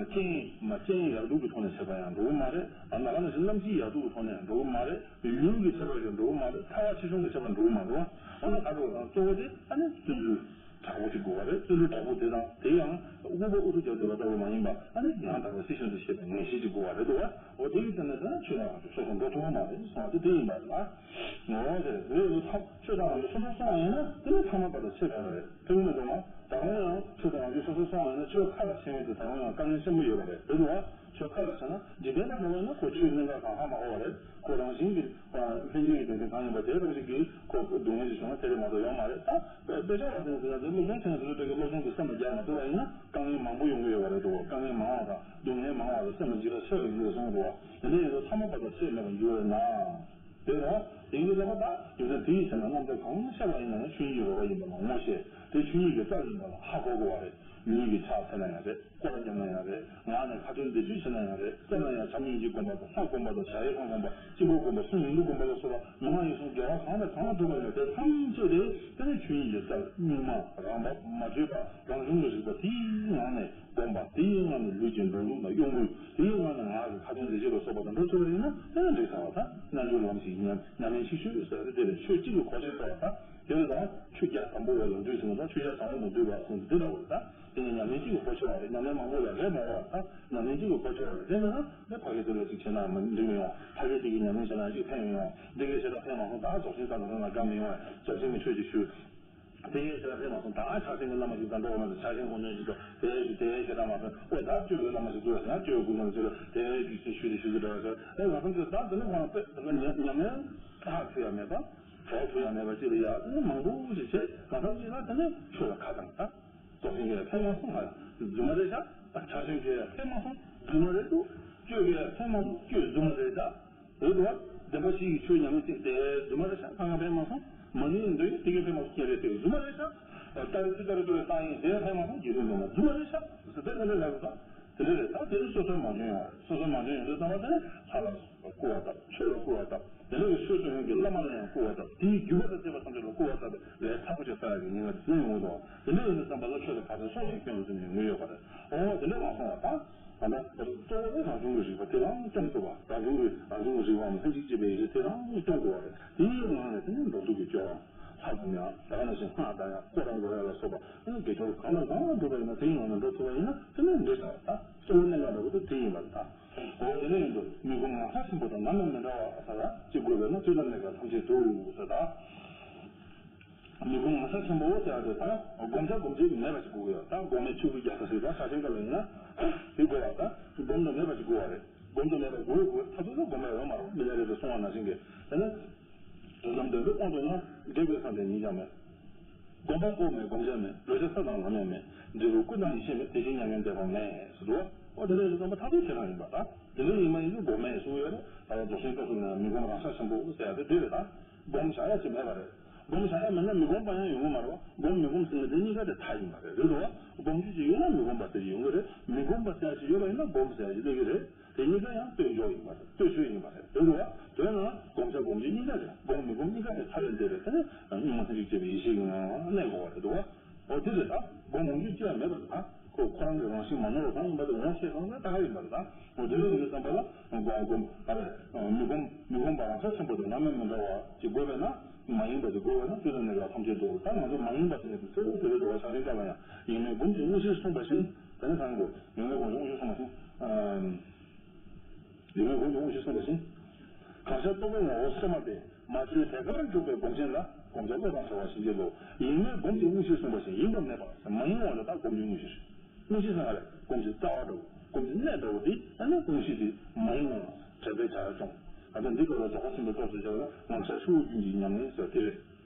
རྐྱེན་མ་རྐྱེན་ཡག་སྡུག་གི་ཐོག་ནས་བྱེད་པ་ཡང་འགྲོ་གི་མ་རེད། ད་ག་ནང་བཞིན་གནམ་གཤིས་ཡག་སྡུག་གི་ཐོག་ནས་ཡང་འགྲོ་གི་མ་རེད། ཡུལ་གྱི་ཁྱད་པར་གྱིས་འགྲོ་གི་མ་རེད། ཚ་བ་ཆེ་ཆུང་གི་ཁྱད་པར་འགྲོ་གི་མ་རེད་བ། འོ་ན་ག་རེ་བ་དང་གཙོ་བོ་དེ་ཨ་ནི་བརྩོན་འགྲུས་དྲག་པོ་ཅིག་དགོས་པ་རེད། བརྩོན་འགྲུས་དྲག་པོ་དེ་དང་དེ་ཡང་དབུལ་པོ་ཨུ་ཚུགས་རྒྱབ་བསྡད་པ་ལྟ་བུ་མ་ཡིན་པ་ཨ་ནི་ཡང་དག་པ་སྲིད་གཞུང་དུ་བྱེད་པའི་ངེས་ཤེས་ཅིག་དགོས་པ་རེད་འདུག་བ། འོ་དེ་ཡི་སྟེང་ནས་ད་ཆོས་དང་རང་རྒྱུད་སོ་སོ་འགྲོ་ཐུབ་པ་མ་རེད་གསུངས་པ་དེ་དེ་ཡིན་པ་རེད་ལ། འོ་དེ་རེད་འདུག་ཐབས་ཆོས་དང་རང་རྒྱུད་སོ་སོ་སོང་བ་ཡིན་ན་དེ་ནི་ཐ་མལ་པ་དང་ཕྱེད་ཀ་རེད། ཕན་གྱི་མི་འདུག་ང་། ད་རུང་ཡང་ཆོས་དང་རང་རྒྱུད་སོ་སོ་སོང་བ་ཡིན་ན་ཆོས་ཁ་ལ་ཕྱེ་ཡོང་དུས་ད་རུང་ཡང་དཀའ་ངལ་ཆེན་པོ་ཡོད་པ་རེད། རེད་འདུག་བ། ཆོས་ཁ་ལ་ཕྱེ་ན་འཇིག་རྟེན་ལ་འགྲོ་བ་ཡིན་ན་ཁོ་ཆོས་གནད་འགག་གང་ཧ་མ་གོ་བ་རེད། ཁོ་རང་བཞིན་གྱིས་ལྷན་སྐྱེས་ཀྱི་དོན་དེ་གང་ཡིན་པ་དེ་རང་བཞིན་གྱིས་ཁོ་སྡུག་བསྔལ་གྱི་བྱུང་བ་དེ་རེད་མ་གཏོགས་ཡོད་མ་རེད། ད་དཔེ་ཆ་བ་དེ་ཚོ་ཡང་དེ་སློབ་སྦྱོང་ཐེངས་དེ་ཚོ་དེ་གི་སློབ་སྦྱོང་གི་སེམས་ལ་རྒྱག་མ་ཐུབ་པ་ཡིན་ན་དཀའ་ངལ་མང་པོ་ཡོང་གི་ཡོད་པ་རེད་འདུག་དཀའ་ངལ་མང་བ་དང་སྡུག་བསྔལ་མང་བ་དང་སེམས་ལ་འཇིགས་པ་ཆེ་བ་ཡོང་གི་རེད་གསུངས་འདུག་དེ་འདྲ་ཡིན་དུས་ཐ་མལ་པ་དང་ཕྱེད་མེད་པར་འགྱུར་བས་ན། དེ་རེད་བ། དེ་ཡིན་དུས་ལ་ད་ཡིན་ན་དེ་ཡིན་ཟེར་ན་རྣམ་དག་གང་ཤར་བ་ཡིན་ན་ཡང་ཆོས་ཉིད་ཀྱི་རོལ་པ་ཡིན་པ་ལ་ངོ་ཤེས་དེ་ཆོས་ཉིད་ཀྱི་རྩལ་ཡིན་པ་ལ་ཧ་གོ་དགོས་པ་རེད། ལུས་ཀྱིས་ཕྱག་འཚལ་ན་ཡང་རེད། སྐོར་ར་བརྒྱབ་ན་ཡང་རེད། ངག་ནས་ཁ་ཏོན་འདི་ཚོ་བྱེད་ན་ཡང་རེད། སེམས་ལ་ཡང་བྱམས་སྙིང་རྗེ་སྒོམ་པ་དང་ལྷ་སྒོམ་པ་དང་ཞྭ་ཡི་ཁང་སྒོམ་པ་སྤྱི་བོ་སྒོམ་པ་གསུང་ཡོན་ཏུ་སྒོམ་པ་ལ་སོགས་པ་ངག་ཡིད་གསུམ་དགེ་བ་གང་ལ་གང་ལ་སྒྲུབ་པ་ཡོད་དེ་ཐམས་ཅད་དེ་དེ་ནི་ཆོས་ཉིད་ཀྱི་རྩལ་གཉུག་མ་རང་བབས་མ་བཅོས་པ་རང་བྱུང་གི་རིག་པ་དེའི་ངང་ནས་སྒོམ་པ་དེའི་ངང་ནས་ལུས་ཀྱི་འགྲོ་ལུགས་ལ་གཡོ་འགུལ་དེའི་ངང་ནས་ངག་གི་ཁ་ཏོན་འདི་ཚོ་ལ་སོགས་པ་དང་འགྲོ་ཐུབ་པ་ཡིན་ན་དེ་ནི་འགྲིག་ཚར་བ། ལམ་ཞིག་ཉམས་ཉམས་ལེན་ཤིག་ཞུ་ཟེར་ཏེ། དེ་ལས་ཆོས་གཅིག་གི་གོ་ཆོད་ལྟ་བ་དང་། དེ་ལས་ཀྱང་ཆོས་རྒྱལ་དང་པོ་བ་ལ་འདུས་ཟིན་པ་དང་། ཆོས་རྒྱལ་དང་པོ་དང་འདུས་པ་གསུངས་ཏེ། དེ་འདྲ་བོ་ལ་དེ་ནི་ཉམས་ལེན་གཅིག་གི་གོ་ཆོད་པ་རེད། ཉམས་ལེན་མང་པོ་ལ་རེ་མ་དགོས་པ་དང་། ཉམས་ལེན་གཅིག་གི་གོ་ཆོད་པ་རེད། དེ་ནི་ནི་ཕ་གི་དེ་ལ་ཅིག་བྱས་ན་མི་འགྲིག་མི་ཡོང་། ཕ་གི་དེ་གི་ཉམས་ལེན་བྱས་ན་ཅིག་ཕན་ཡོང་། དེ་གི་བྱས་ན་ཕན་མ་སོང་། ད་རྫོགས་ཆེན་ལྟ་ལ་ན་དགའ་མི་ཡོང་བས། རྫོགས་ཆེན་གྱི་ཆོས་ཅིག་ཞུ། དེ་ཡས་ཞེ་དྲག་ཕན་མ་སོང་། ད་ཕྱག་ཆེན་གྱི་བླ་མ་ཞིག་དང་འགྲོགས་མ་ཐུབ། ཕྱག་ཆེན་དགོངས་དོན་ཞིག་ཏུ་དེ་ཡས་ཞུ། དེ་ཡས་ཞེ་དྲག་མ་སོང་། ཨོ་ད་སྤྱོད་པའི་བླ་མ་ཞིག་འདུག་ཟེར་ན། སྤྱོད་པའི་སྐུ་གསུང་ཐུགས་ལ་དེ་ཡས་ཞུ་ཞུ་དེ་ཞུ་དེ་འདྲ་བ་ཟེར། ཨེ་ང་ཚང་ཚོས་ད་དེ་ནི་ཁོ་རང་དཔེ་ཉམས་ཉམས་ལེན་ཐག་ཆོད་ཡ་མེད་པ། གྲོགས་ཐུབ་ཡ་མེད་པ་ཅིག་ལ་ཡ། དེ་ནི་མང་པོ་ཞིག་བྱས། ང་ཚང་ཅིག་ལ་དེ་ནི་ཆོས་ལ་ཁ་བཏང་། ད་རྫོགས་ཆེན་གྱི་ཕན་མ་སོང་། ང་རྫུན་མ་རེད་ཤག་ད་ཕྱག་ཆེན་གྱི་ཕན་མ་སོང་། རྫུན་མ་རེད་འདུག་སྤྱོད་པའི་ཕན་མ་སོང་། སྤྱོད་རྫུན་མ་རེད་ཤག་རེད་འདུག་བ། བདེན་པ་བཞི་ཡི་ཆོས་ཉམས་ལེན་བྱས་ཏེ་རྫུན་མ་རེད་ཤག་ད་ང་ཕན་མ་སོང་། མ་ཎི་འདོན་ཡས་དེ་གའི་ཕན་མ་སོང་། སྤྱན་རས་གཟིགས་རྫུན་མ་རེད་ཤག་ད་རེས་ཅི་ལྟར་འགྲོ་བའི་རྟགས་ཡིན། དེ་ཕན་མ་སོང་། རྗེ་བཙུན་སྒྲོལ་མ་རྫུན་མ་རེད་ཤག་ཟེར་དེ་འདྲ་ལབ་ཡོང་ཙང་། དེ་འདྲ་རེད། ད་དེ་ནི་སོ་སོའི་མ་འཇོན་ཡོང་རེད། སོ་སོའི་མ་འཇོན་ཡོང་དུས་ཙམ་པ་དེ་ནི་ལྷ་ལ་སོགས་པར་སྐུར་བ་བཏབ། ཆོས་ལ་སྐུར་བ་བཏབ། དེ་འདྲ་བའི་ཆོས་སྟོན་མཁན་གྱི་བླ་མ་ལ་ཡང་སྐུར་བ་བཏབ། དེའི་བརྒྱུད་པ་དང་བཅས་པ་ཐམས་ཅད་ལ་སྐུར་བ་བཏབ་པའི་ལས་ཚ་པོ་ཅིག་བསགས་ཡག་གི་ཉེན་ཁ་དེ་སེལ་ཡོང་གི་འདུག་དེ་འདྲ་ཡིན་དུས་ཙམ་པ་ལ་ཆོས་དང་བར་ཆད་སྲོག་ཤིང་སྐྱོན་ཟེར་ནས་ཡོང་གི་ཡོད་པ་རེད། འོ་དེ་འདྲ་མ་སོང་བ་དང་། ད་ལྟ་གཙོ་བོ་ནི་རང་བྱུང་གི་རིག་པ་དེ་རང་སྐྱོང་ཐུབ་པ། རང་བྱུང་གི་རང་བྱུང་གི་རིག་པའམ་ལྷན་ཅིག་སྐྱེས་པའི་ཡེ་ཤེས་དེ་རང་སྐྱོང་དགོས་པ་རེད། དེའི་ངང་ནས་དེ་ནི་འགྲོ་འདུག་གི་སྐྱོ་བ། ལྷ་བསྒོམ་ཡང་ད་ག་ནང་བཞིན་སྔགས་བཟླ་ཡང་སྐོར་ར་འགྲོ་ཡ་ལ་སོགས་པ། ཨ་ནི་དགེ་སྦྱོར་གང་དང་གང་བསྒྲུབ་པ་ཡིན་ན་དེའི་ངང་ནས་འགྲོ་ཐུབ་པ་ཡིན་ན་དེ་ནི་འགྲིག་ས་རེད། ད་གཙོ་བོ་གནད་འགག་འདྲ་བོ་དེ་དེ་ཡིན་པ་རེད། ད་འོ་དེ་འདྲ་ཡིན་དུས་མི་ཁོམ་ངང་ཚ་ཆེན་པོ་དང་ནམ་ཡང་མི་འདྲ་བ་ཟེར་ལ་ཅི་དགོས་པས་ན། ཅི་ལྟར་གནས་སྐབས་ཐམས་ཅད་དུ་ཟེར། ད་མི་ཁོམ་ངང་ཚ་ཆེན་པོ་ཟེར་ཡ་དེ་ད་བསྒོམ་བྱ་སྒོམ་བྱེད་མེད་པ་ཞིག་དགོས་ཀྱི་ཡོད། ད་སྒོམ་མེད་ཆུ་བོའི་རྒྱལ་ས་ཟེར། ད་ཕྱག་ཆེན་སྐབས་ལ་ཡིན་ན་དེ་དགོས་པ། ད་སྒོམ་དུ་མེད་པ་ཞིག་དགོས་པ་རེད། སྒོམ་དུ་མེད་པ་དགོས་དགོས། ད་དུང་སྒོམ་པ་ཡོད་མ་རེད། མི་ལ་རས་པས་གསུངས་པ་ནང་བཞིན་གྱི། དེ་ནི་དུས་ཙམ་དེ་ཚོ་དབང་དུ་ན་འགྲིག་པའི་ས་དེ་ཉིད་ཀྱང་མེད། སྒོམ་པ་པོ་མེད། སྒོམ་བྱ་མེད། བགྲོད་བྱ་ས་དང་ལམ་ཡང་མེད། འབྲས་བུ་ཀུན་དང་ཡེ་ཤེས་མེད། དེ་བཞིན་མྱ་ངན་འདས་པ་མེད་ཟེར་འདུག་འོ་དེ་འདྲ་ཡིན་དུས་ཙམ་པ་ཐག་ཆོད་ཁྱེད་རང་ཡིན་པ། ད་དེ་འདྲ་ཡིན་མ་ཡིན་དུས་སྒོམ་མེད་གསུངས་ཡོད་རེད། ད་ལྟ་རྫོགས་ཆེན་སྐབས་སུ་ནི་མི་ཁོམ་རང་ས་ཆེན་པོ་ཟེར་ཡ་དེ་འདི་རེད། ད་སྒོམ་བྱ་ཡ་ཅིག་མེད་པ་རེད། སྒོམ་བྱ་ཡ་མེད་ན་མི་ཁོམ་པ་ཡང་ཡོང་གི་མ་རེད་བ། སྒོམ་མི་ཁོམ་ཟེར་ན་དེ་གཉིས་ཀ་དེ་མཐའ་ཡིན་པ་རེད། རེད་འདུག་བ། སྒོམ་རྒྱུ་ཅིག་ཡོད་ན་མི་ཁོམ་པ་ཟེར་གྱི་ཡོང་གི་རེད། མི་ཁོམ་པ་ཟེར་ཡ་ཅིག་ཡོད་པ་ཡིན་ན་སྒོམ་ཟེར་ཡ་ཅིག་སླེབས་ཀྱི་རེད། དེ་གཉིས་ཀ་ཡང་ལྟོས་འཇོག་ཡིན་པ་རེད། ལྟོས་བཅོས་ཡིན་པ་རེད། རེད་འདུག་བ། དོན་ན་སྒོམ་བྱ་སྒོམ་བྱེད་གཉིས་ཀ་རེད། སྒོམ་མི་སྒོམ་གཉིས་ཀ་རེད། མཐའ་ལས་འདས་པའི་དེ་ནི་གཉུག་མ་ལྷན་ཅིག་སྐྱེས་པའི་ཡེ་ཤེས་ཀྱི་ངང་ལ་གནས་དགོས་པ་རེད་འདུག་བ། འོ་དེ་རེད། ད་སྒོམ་འོང་རྒྱུ་ཅི་ཡང་མེད་པ་རེད། ད་ཁོ་ཁོ་རང་གི་རང་བཞིན་མ་ནོར་བ་གང་ཡིན་པ་དེ་འོང་ཤེས་གང་ཟེར་ད་ག་ཡིན་པ་རེད། ད་འོ་དེ་འདྲ་ཡིན་དུས་ཙམ་པ་ལ་སྒོམ་སྒོམ་ཨ་རེ་མི་སྒོམ་མི་སྒོམ་པ་རང་ས་ཆེན་པོ་དང་ནམ་ཡང་མི་འདྲ་བ་ཅིག་དགོས་པས་ན། མ་ཡིན་པ་ཅིག་དགོས་པས་ན། དེ་ལ་གནས་སྐབས་ཐམས་ཅད་དུ། ད་ང་ཚོ་མ་ཡིན་པ་དེ་ནི་གཙོ་བོ་དེ་རེད་འདུག་བ། ཕྱག་ཆེན་སྐབས་ལ་ཡང་ཡིན་མིན་སྒོམ་གྱི་དངོས་གཞིར་གསུངས་པ་བཞིན། དེ་ནི་གང་གོ། ཡིན་མིན་སྒོམ་གྱི་དངོས་གཞིར་གསུངས་པ་བཞིན། ཡིན་མིན་སྒོམ་གྱི་དངོས་གཞིར་གསུངས་པ་བཞིན། གང་ཤར་རྟོག་པའི་ངོ་བོ་སོ་མ་སྟེ། མ་བཅོས་ཐད་ཀར་འཇོག་པའི་སྒོམ་ཆེན་ལ། སྒོམ་བྱ་བློ་དང་བྲལ་བ་ཞིག་བྱེད་དོ། ཡིན་མིན་སྒོམ་གྱི་དངོས་གཞིར་གསུངས་པ་བཞིན། ཡིན་པ་མེད་པ་མ་ཡིན་དབང་ལ། ད་སྒོམ་གྱི་དངོས་གཞིར། དངོས་གཞི་ཟེར་བ་རེད། སྒོམ་གྱི་རྩ་བ་འདྲ་བོ། སྒོམ་གྱི་གནད་འདྲ་བོ་དེ། ཨ་ནི་དངོས་གཞི་དེ་མ་ཡིན་དབང་ལ་དྲན་པས་བྱ་བ་སྐྱོང་། ད་ལྟ་འདི་སྐབས་ལ་རྫོགས་པ་ཆེན་པོའི་སྐབས་སུ་བྱ་བ་ན་ངང་ཤར་ཆུ་བོ་རྒྱུན་གྱི་ཉམས་ལེན་ཟེར་དེ་རེད།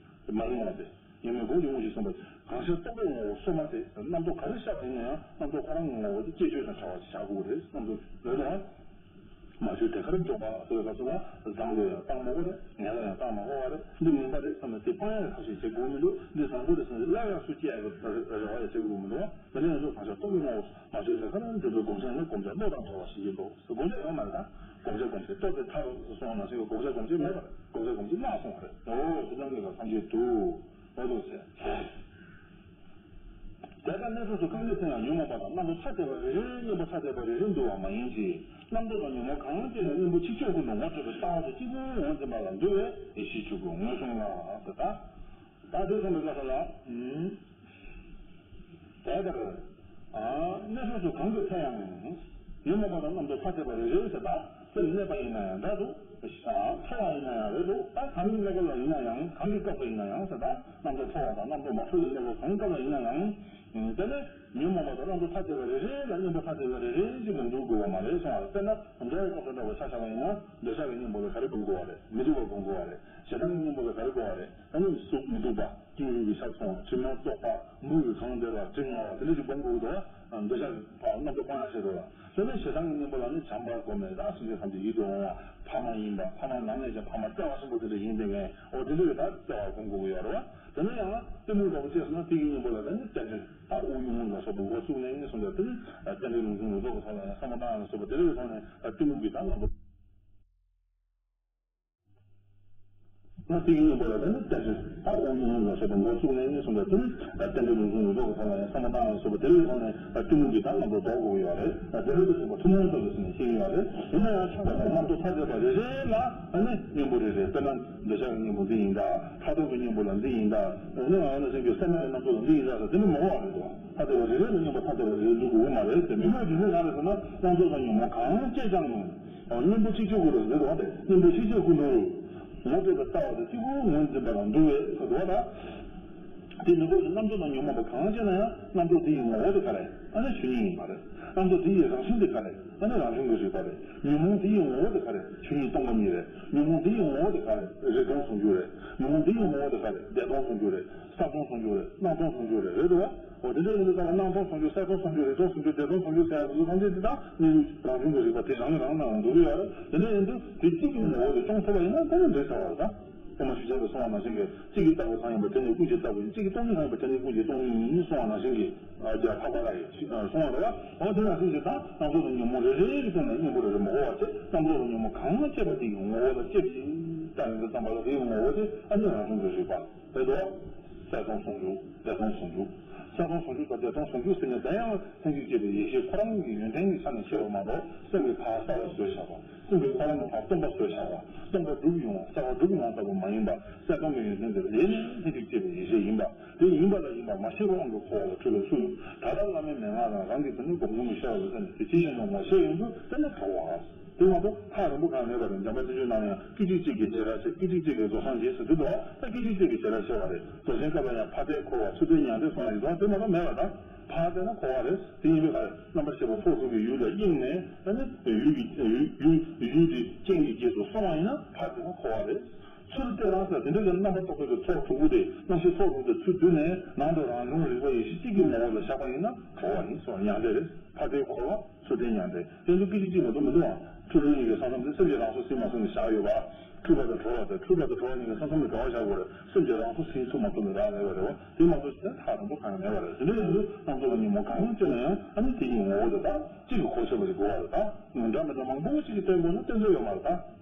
མ་ཡིན་དབང་དེ། ཡིན་མིན་སྒོམ་གྱི་དངོས་གཞིར་གསུངས་པ། གང་ཤར་རྟོག་པའི་ངོ་བོ་སོ་མ་སྟེ། རྣམ་རྟོག་ག་རེ་ཤར་བ་ཡིན་ན་ཡང་རྣམ་རྟོག་ཁོ་རང་གི་ངོ་བོ་དེ་བཅས་བཅོས་དང་བྲལ་བ་ཞིག་བྱ་དགོས་རེད། རྣམ་རྟོག་རེད་དང་། མ་བཅོས་ཐད་ཀར་འཇོག་པ་ཟེར་བའི་སྐབས་སུ་ལ། བཟང་པོ་ཡང་བཏང་མ་དགོས་རེད། ངན་པ་ཡང་བཏང་མ་དགོས་པ་རེད། འདི་ངན་པ་རེད་བསམ་ནས་དེ་སྤང་ཡག་གི་ཐབས་ཤེས་བྱེད་དགོས་མི་འདུག་འདི་བཟང་པོ་རེད་བསམ་ནས་སླར་ཡང་སུས་སྐྱེ་ཡག་གི་རེ་བ་ཡང་བྱེད་དགོས་མི་འདུག་དེ་ནས་ང་ཚོ་གང་ཤར་རྟོག་པའི་ངོ་བོ་མ་བཅོས་ཐད་ཀར་འཇོག་པའི་སྒོམ་ཆེན་ནི་སྒོམ་བྱ་བློ་དང་བྲལ་བ་ཞིག་ཡིན་ནོ། སྒོམ་བྱ་ཡོད་མ་རེད། ད་སྒོམ་བྱ་སྒོམ་ཆེན་རྟོག་པས་ཐར་སོང་བ་ནང་བཞིན་གྱི་སྒོམ་བྱ་སྒོམ་ཆེན་མེད་པ་རེད། སྒོམ་བྱ་སྒོམ་ཆེན་བརླག་སོང་བ་རེད། འོ་དེ་ཙམ་གྱི་ལ་ཐམས་ཅད་དུ། འོ་དོ་ཟེར། དེ་ལྟར་གནས་སྐབས་སུ་གང་གིས་མཐོང་ཡང་ཉོན་མོངས་པ་དང་རྣམ་རྟོག་ཐ་དད་པ་རེ་རེ། གཉེན་པོ་ཐ་དད་པ་རེ་རེ་འདུ་བ་མ་ཡིན་གྱི། རྣམ་རྟོག་དང་ཉོན་མོངས་གང་སྐྱེས་ན་གཉེན་པོ་གཅིག་ཆོད་ཀུན་ཏུ་ངོ་སྤྲོད་པའི་ལྟ་བ་དེ་གཅིག་པུའི་ངོ་བོ་འཛིན་པ་ལ་འདུ་བས་ཡེ་ཤེས་ཆོས་སྐུའི་ངོས་བཟུང་ལ་ཟེར། ད་ད་དེ་གསུངས་པའི་སྐབས་སུ་ལ། ཨུམ། དེ་ལྟར། ཨ། གནས་སྐབས་སུ་གང་གིས་མཐོང་ཡང་། ཉོན་མོངས་པ་དང་རྣམ་རྟོག་ཐ་དད་པ་རེ་རེ་ཟེར། ད་སེམས་གནས་པ་ཡིན་ན་ཡང་འདྲ་འདུག་ཨ། འཕོ་བ་ཡིན་ན་ཡང་རེད་འདུག་ད་གང་གི་གནས་སྐབས་ལ་ཡིན་ན་ཡང་། གང་གི་སྐབས་ལ་ཡིན་ན་ཡང་ཟེར། ད་རྣམ་རྟོག་འཕོ་བ་དང་རྣམ་རྟོག་མ་འཕོ་བའི་གནས་སྐབས་གང་སྐབས་ལ་ཡིན་ན་ཡང་། དེ་ནས་ཉོན་མོངས་པ་དང་རྣམ་རྟོག་ཐ་དད་པ་རེ་རེ་ལ་གཉེན་པོ་ཐ་དད་པ་རེ་རེ་ཞིག་ལ་འདུ་དགོས་པ་མ་རེད་གསུངས་པ་རེད། དཔེར་ན་འགྲོ་བའི་སྐབས་སུ་འདྲ་བ་ཆ་བཞག་པ་ཡིན་ན། འདོད་ཆགས་ཀྱི་གཉེན་པོ་ལ་ག་རེ་སྒོམ་དགོས་པ་རེད། མི་སྡུག་པ་སྒོམ་དགོས་པ་རེད། ཞེ་སྡང་གི་གཉེན་པོ་ལ་ག་རེ་དགོས་པ་རེད། ཨ་ནི་གཟུགས་མི་སྡུག་པ། ཀེང་རུས་ཀྱི་ཤ་ཚ་བ། དྲི་མ་བཙོག་པ། འབུ་ཡི་གང་བདེ་བ། དྲི་ང་བ། དེ་འདྲ་ཞིག་སྒོམ་དགོས་འདུག་བ། འདོད་ཆགས་ཀྱི་རྣམ་རྟོག་སྤང་ཡག་ཆེད་དུ་ལ། དེ་ནས་ཞེ་སྡང་གི་གཉེན་པོ་ལ་ནི་བྱམས་པ་སྒོམ་མེད། ད་སེམས་ཅན་ཐམས་ཅད་ཡིད་དུ་འོང་བ། ཕ་མ་ཡིན་པ། ཕ་མ་ནམ་ནས་ཀྱང་ཕ་མ་བརྩེ་བ་ཆེན་པོ་དེ་འདྲ་ཡིན་དེ་ངས། འོ་དེ་འདྲ་གི་ད་བརྩེ་བ་སྒོམ་དགོས་ཀྱི་ཡོད་རེད་བ། དེ་ནས་ཡང་གཏི་མུག་འདྲ་བོ་སྐྱེས་སོང་ན་དེ་གི་གཉེན་པོ་ལ་ད་ནི་རྟེན་འབྲེལ། ད་དབུགས་དབྱུང་ལ་སོགས་པ་འགོ་བཙུགས་ནས་གསུངས་ཏེ། དེ་ནི་རྟེན་འབྲེལ་ལུང་གསུམ་ལུང་རྟོགས་ཀྱི་ཐོག་ལ་ཡང་བསམ་བློ་བཏང་ཡག་ལ་སོགས་པ་དེ་འདྲ་གི་ཐོག་ནས་ད་གཏི་མུག་གི་ད་ལམ་བུ། ན་དེ་གི་གཉེན་པོ་ལ་དེ་ནི་རྟེན་འབྲེལ་ད་དབང་ལུང་ལ་སོགས་པ་འགོ་བཙུགས་ནས་གསུངས་པ་དེ་ནི་རྟེན་འབྲེལ་ལུང་གསུམ་ཡོངས་རྫོགས་ཀྱི་ཐོག་ལ་ཡང་བསམ་པ་བཏང་ནས་སོགས་པ་དེ་ལས་ཐོག་ནས་གཏི་མུག་གི་ད་རྣམ་གྲངས་ལྡོག་དགོས་ཀྱི་ཡོད་རེད། དེ་ལས་ཐོག་ཐུན་མོང་ཐོག་ལ་ཟིན་ནས་ཤེས་ཀྱི་ཡོད་རེད། ཡིན་ན་ཡང་ཆོས་པ་དང་རྣམ་རྟོག་ཐ་དད་པ་རེ་རེ་ལ་ཨ་ནི་གཉེན་པོ་རེ་རེ། དཔེར་ན་འདོད་ཆགས་ཀྱི་གཉེན་པོ་འདི་ཡིན་ད། ཕྲག་དོག་གི་གཉེན་པོ་ལ་འདི་ཡིན་ད། ཨ་ནི་ཨ་ནི་སེམས་ཀྱི་སེམས་ལ་རྣམ་རྟོག་ལ་འདི་ཡིན་ད་ཟེར་དེ་ནི་མ་གོ་བ་རེད་དོ། ཐ་དད་པ་རེ་རེ་ལ་གཉེན་པོ་ཐ་དད་པ་རེ་རེ་འཇུག་དགོས་མ་རེད་ཟེར། མི་དགོས་དེ་ནི་ག་རེ་ཟེར་ན་རྣམ་རྟོག་དང་ཉོན་མོངས་གང་སྐྱེས་ཀྱང་། གཉེན་པོ་ཆིག་ཆོད་ཀུན་འགྲོ་ཟེར་བ་དེ་གཉེན་པོ་ཆིག་ཆོད་ཀུན་འགྲོ། ངོ་སྤྲོད་པའི་ལྟ་བ་དེ་གཅིག་པུ་ངོས་འཛིན་པ་དང་འདུ་བས་ཟེར་བ་དང་། དེ་མི་དགོས་ཀྱི་རྣམ་རྟོག་དང་ཉོན་མོངས་པ་གང་སྐྱེས་ན་ཡང་རྣམ་རྟོག་དེ་ཡི་ངོ་བོ་དེ་ག་རེ། ཨ་ནི་ཆོས་ཉིད་ཡིན་པ་རེད། རྣམ་རྟོག་དེ་ཡི་རང་བཞིན་དེ་ག་རེ། ཨ་ནི་རང་བྱུང་གི་རིག་པ་རེད། ཉོན་མོངས་དེ་ཡི་ངོ་བོ་དེ་ག་རེ། ཆོས་ཉིད་སྟོང་པ་ཉིད་རེད། ཉོན་མོངས་དེ་ཡི་ངོ་བོ་དེ་ག་རེ། རིག་སྟོང་ཟུང་འཇུག་རེད། ཉོན་མོངས་དེ་ཡི་ངོ་བོ་དེ་ག་རེ། བདེ་སྟོང་ཟུང་འཇུག་རེད། སྣང་སྟོང་ཟུང་འཇུག་རེད། སྣང་སྟོང་ཟུང་འཇུག་རེད། རེད་འདུག་བ། འོ་དེ་འདྲ་ཡིན་དུས་ཙམ་ལ་སྣང་སྟོང་ཟུང་འཇུག་གསལ་སྟོང་ཟུང་འཇུག་རིག་སྟོང་ཟུང་འཇུག་བདེ་སྟོང་ཟུང་འཇུག་ཟེར་ཡ་དེ་ཚོ་ཐམས་ཅད་དེ་དག་གནས་ལུགས་རང་བྱུང་གི་རིག་པ་དེ་རང་ལ་རང་སྣང་འདུག་གི་ཡོད་རེད། དེ་འདྲ་ཡིན་དུས་དེ་གཅིག་གི་ངོ་བོ་དེ་སྐྱོང་ཐུབ་པ་ཡིན་ན་ད་ནི་འགྲིག་ཚར་བ་རེད་ད། དབུ་མ་ཆོས་རྒྱལ་གྱིས་གསུངས་པ་ནང་བཞིན་གྱི་གཅིག་གི་ལྟ་བ་གང་ཡིན་པ་དེ་ནི་ཀུན་གྱི་ལྟ་བ་ཡིན། གཅིག་གི་སྟོང་ཉིད་གང་ཡིན་པ་དེ་ནི་ཀུན་གྱི་སྟོང་ཉིད་ཡིན་གསུངས་པ་ནང་བཞིན་གྱི་ཨ་རྒྱ་འཕགས་པ་ལ་ཡི་གསུངས་པ་རེད་བ། འོ་དེ་ནང་བཞིན་གྱི་ད་སྣང་ཚུལ་དང་ཉོན་མོངས་རེ་རེའི་སྟེང་ནས་གཉེན་པོ་རེ་རེ་མ་གོ་བ་བྱས། རྣམ་རྟོག་དང་ཉོན་མོངས་གང་སྐྱེས་པ་དེ་ཡི་ངོ་བོ་ལ་དཔྱད་པ་ཡིན། ད་ཡིན་དུས་ཙམ་པ་ལ་དེ་ཡི་ངོ་བོ་དེ་ཨ་ནི་རང་བྱུང་གི་རིག་པ་རེད་དོ། གསལ་སྟོང་ཟུང་འཇུག་བདེ་སྟོང་ཟུང་འཇུག་གསལ་སྟོང་ཟུང་འཇུག་དང་བདེ་སྟོང་ཟུང་འཇུག་ཟེར་ནས་གདན་ཡང་ལྷན་ཅིག་སྐྱེས་པའི་ཡེ་ཤེས་ཁོ་རང་གི་ཡོན་ཏན་གྱི་ཆ་ནས་ཁྱེར་བ་མ་གཏོགས་སེམས་ཀྱི་ཕར་གསལ་བ་བཟོས་བཞག་པ། སེམས་ཀྱི་ཁོ་རང་གི་ཕར་སྟོང་པ་བཟོས་བཞག་པ། སྟོང་པ་སྒྲུབ་ཡོང་བ་གསལ་བ་སྒྲུབ་ཡོང་བ་ལྟ་བུ་མ་ཡིན་པ། གསལ་སྟོང་གི་ཡོན་ཏན་དེ་ལས་ནས་ལྷན་ཅིག་སྐྱེས་པའི་ཡེ་ཤེས་ཡིན་པ། དེ་ཡིན་པ་ལ་ཡིན་པ་མ་ཤེས་པའི་དབང་གིས་འཁོར་བ་ལ་འཁྲུལ་པའི་ཚུལ། ད་ལྟ་བླ་མའི་མན་ངག་དང་རང་གི་དོན་ནི་སྒོམ་སྒོམ་གྱི་ཤེས་པ་ལ་ཟེར་ནས་དེ་ཅི་ཡིན་ནོ་ངོ་ཤེས་ཡོང་དུས་དེ་ནི་གྲོལ་བ། དེ་མ་གཏོགས་ཐག་རིང་པོ་གང་མེད་པ་རེད། འཇམ་དཔལ་སྤྱོད་འཇུག་ནང་ཡང་སྐད་ཅིག་གཅིག་གིས་བྱེ་བྲག་ཕྱེད། སྐད་ཅིག་གཅིག་གིས་རྫོགས་སངས་རྒྱས་ཟེར་དུས་དོ། ད་སྐད་ཅིག་གཅིག་གིས་བྱེ་བྲག་ཕྱེ་བ་རེད། རྫོགས་ཆེན་བཀའ་པ་ཡང་ཕ་མཐའི་འཁོར་བ་ཚུར་བསྟན་མྱང་འདས་གསུངས་པ་ཡིན་ཙང་དེ་མ་གཏོགས་མེད་པ་དང་། ཕར་བལྟས་ན་འཁོར་བ་རེད། དེ་ཡིན་པའི་ཁར་རྣམ་པར་ཤེས་པ་ཚོགས་དྲུག་གི་ཡུལ་ལ་དབྱིངས་ནས་ཨ་ནི་ཡུལ་གྱི་ཡུལ་ཡུལ་ཡུལ་གྱི་རྐྱེན་གྱི་རྗེས་སུ་སོང་བ་ཡིན་ན་ཕར་བལྟས་ན་འཁོར་བ་རེད། ཚུར་བལྟས་རང་ས་དེ་འདྲ་གི་རྣམ་པར་རྟོག་པའི་ཚོགས་དྲུག་པོ་དེ་རྣམ་ཤེས་ཚོགས་དྲུག་དེ་ཚུར་བསྡུས་ནས་ནང་དུ་རང་བྱུང་རིག་པ་ཡེ་ཤེས་གཅིག་གི་ངོ་བོ་ལ་བཞག་པ་ཡིན་ན་གྲོལ་བ་ཡིན་གསུངས། མྱང་འདས་རེད། ཕ་མཐའི་འཁོར་བ་ཚུར་བསྟན་མྱང་འདས། དེ་ཚོ་སྐད་ཅིག་གཅིག་མ་གཏོགས་མི་འདུག་ཨང་། འཁྲུལ་རོ་གཉིས་ཀྱི་ས་མཚམས་དེ་སེམས་ཀྱིས་རང་སོར་ཟིན་མ་ཐུབ་ནས་བཞག་ཡོད་པ། འཁྲུལ་པ་དང་གྲོལ་བ་དང་། འཁྲུལ་པ་དང་གྲོལ་བ་གཉིས་ཀྱི་ས་མཚམས་ནས་བྲལ་བ་བཞག་དགོས་རེད། སེམས་ཀྱིས་རང་སོར་ཟིན་ཐུབ་མ་ཐུབ་ནས་རག་ལས་པ་རེད་བ། དེ་མ་གཏོགས་གཞན་ཐག་རིང་པོ་གང་ཡང་མེད་པ་རེད། དེ་འདྲ་ཡིན་དུས་རྣམ་རྟོག་དང་ཉོན་མོངས་གང་སྐྱེས་ན་ཡང་ཨ་ནི་དེ་ཡི་ངོ་བོ་དེ་དག་གཅིག་གིས་གོ་ཤེས་པ་ཞིག་དགོས་པ་རེད་ད། འདྲ་མི་འདྲ་མང་པོ་གཅིག་གིས་བསྟན་དགོས་ན་བསྟན་ཚོད་ཡོད་མ་རེད་ད།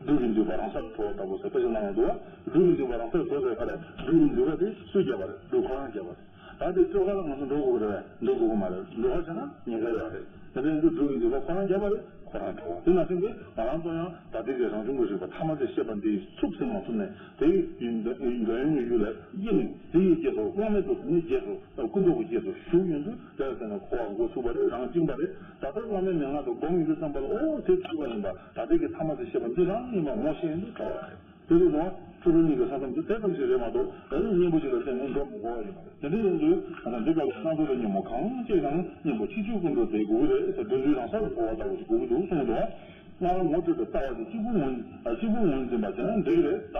སྦྲུལ་གྱི་མདུད་པ་རང་སར་གྲོལ་བ་ལྟ་བུ་ཟེར་དཔེ་ཆ་ནང་ལ་འདུག་བ། སྦྲུལ་གྱི་མདུད་པ་རང་སར་གྲོལ་ཟེར་ག་རེ། སྦྲུལ་གྱི་མདུད་པ་དེ་སུས་བརྒྱབ་པ་རེད། སྦྲུལ་ཁོ་རང་བརྒྱབ་པ་རེད། ད་དེ་སྤྲོད་ཁ་ལ་ང་ཚོ་འགྲོ་དགོས་ཀྱི་རེད་པས། འགྲོ་དགོས་ཀྱི་མ་རེད། འགྲོ་ཁ་བྱས་ན་ཉེན་ཁ་ཡོད་རེད། དེ་འདྲ་ཡིན་དུས་སྦྲུལ་གྱི་མདུད་པ་ཁོ་རང་བརྒྱབ་པ་རེད། ཁོ་རང་གྲོལ་བ། དེ་ནང་བཞིན་གྱི་ང་རང་ཚོ་ཡང་ད་ལྟའི་གི་རང་བྱུང་གི་རིག་པ་ཐ་མལ་དུ་སྐྱེས་པ་འདི་ཚུགས་ཟིན་མ་ཐུབ་ནས་དེ་ཡི་འདོད་ཡོན་གྱི་ཡུལ་ལ་དབྱིངས་དེ་ཡི་རྗེས་སུ་དབང་མེད་དུ་ཟིན་ནས་རྗེས་སུ་ཀུན་རྟོག་གི་རྗེས་སུ་ཞུགས་ཡོང་དུས་དེ་ལ་བརྟེན་ནས་འཁོར་བ་འགོ་ཚུགས་པ་རེད། རང་བཅིངས་པ་རེད། ད་ལྟ་བླ་མའི་མན་ངག་དང་སྒོམ་ཡོང་དུས་ཙམ་པ་ལ་ཨོ་དེ་འཁྲུལ་པ་ཡིན་པ། ད་ལྟའི་གི་ཐ་མལ་དུ་སྐྱེས་པ་འདི་རང་ཡིན་པ་ངོ་ཤེས་ཡོང་དུས་གྲོལ་བ་རེད། དེ་དུས་ཙམ་པ་འཁྲུལ་རོ་གཉིས་ཀྱི་ས་མཚམས་དེ་དེ་ཙམ་ཞིག་རེད་མ་གཏོགས་ད་ནི་གཉེན་པོ་གཅིག་ལ་བརྟེན་ནས་འགྲོ་མི་དགོས་པ་ཡིན་པ་རེད། དེ་འདྲ་ཡིན་དུས་ད་ལྟ་འདི་སྐབས་ལ་སྣང་ཚུལ་དང་ཉོན་མོངས་གང་སྐྱེས་ཀྱང་གཉེན་པོ་ཆིག་ཆོད་ཀུན་འགྲོ་དེ་དགོས་ཀྱི་རེད་ཟེར། བདུད་འདུལ་རང་སར་གོ་བ་ལྟ་བུ་ཞིག་དགོས་ཀྱི་འདུག་གསུངས་འདུག་སྔར་ངོ་སྤྲོད་པའི་ལྟ་བ་དེ་གཅིག་པུ་ངོས་གཅིག་པུ་ངོས་འཛིན་པ་བྱས་ན་འགྲིག་གི་རེད་ད།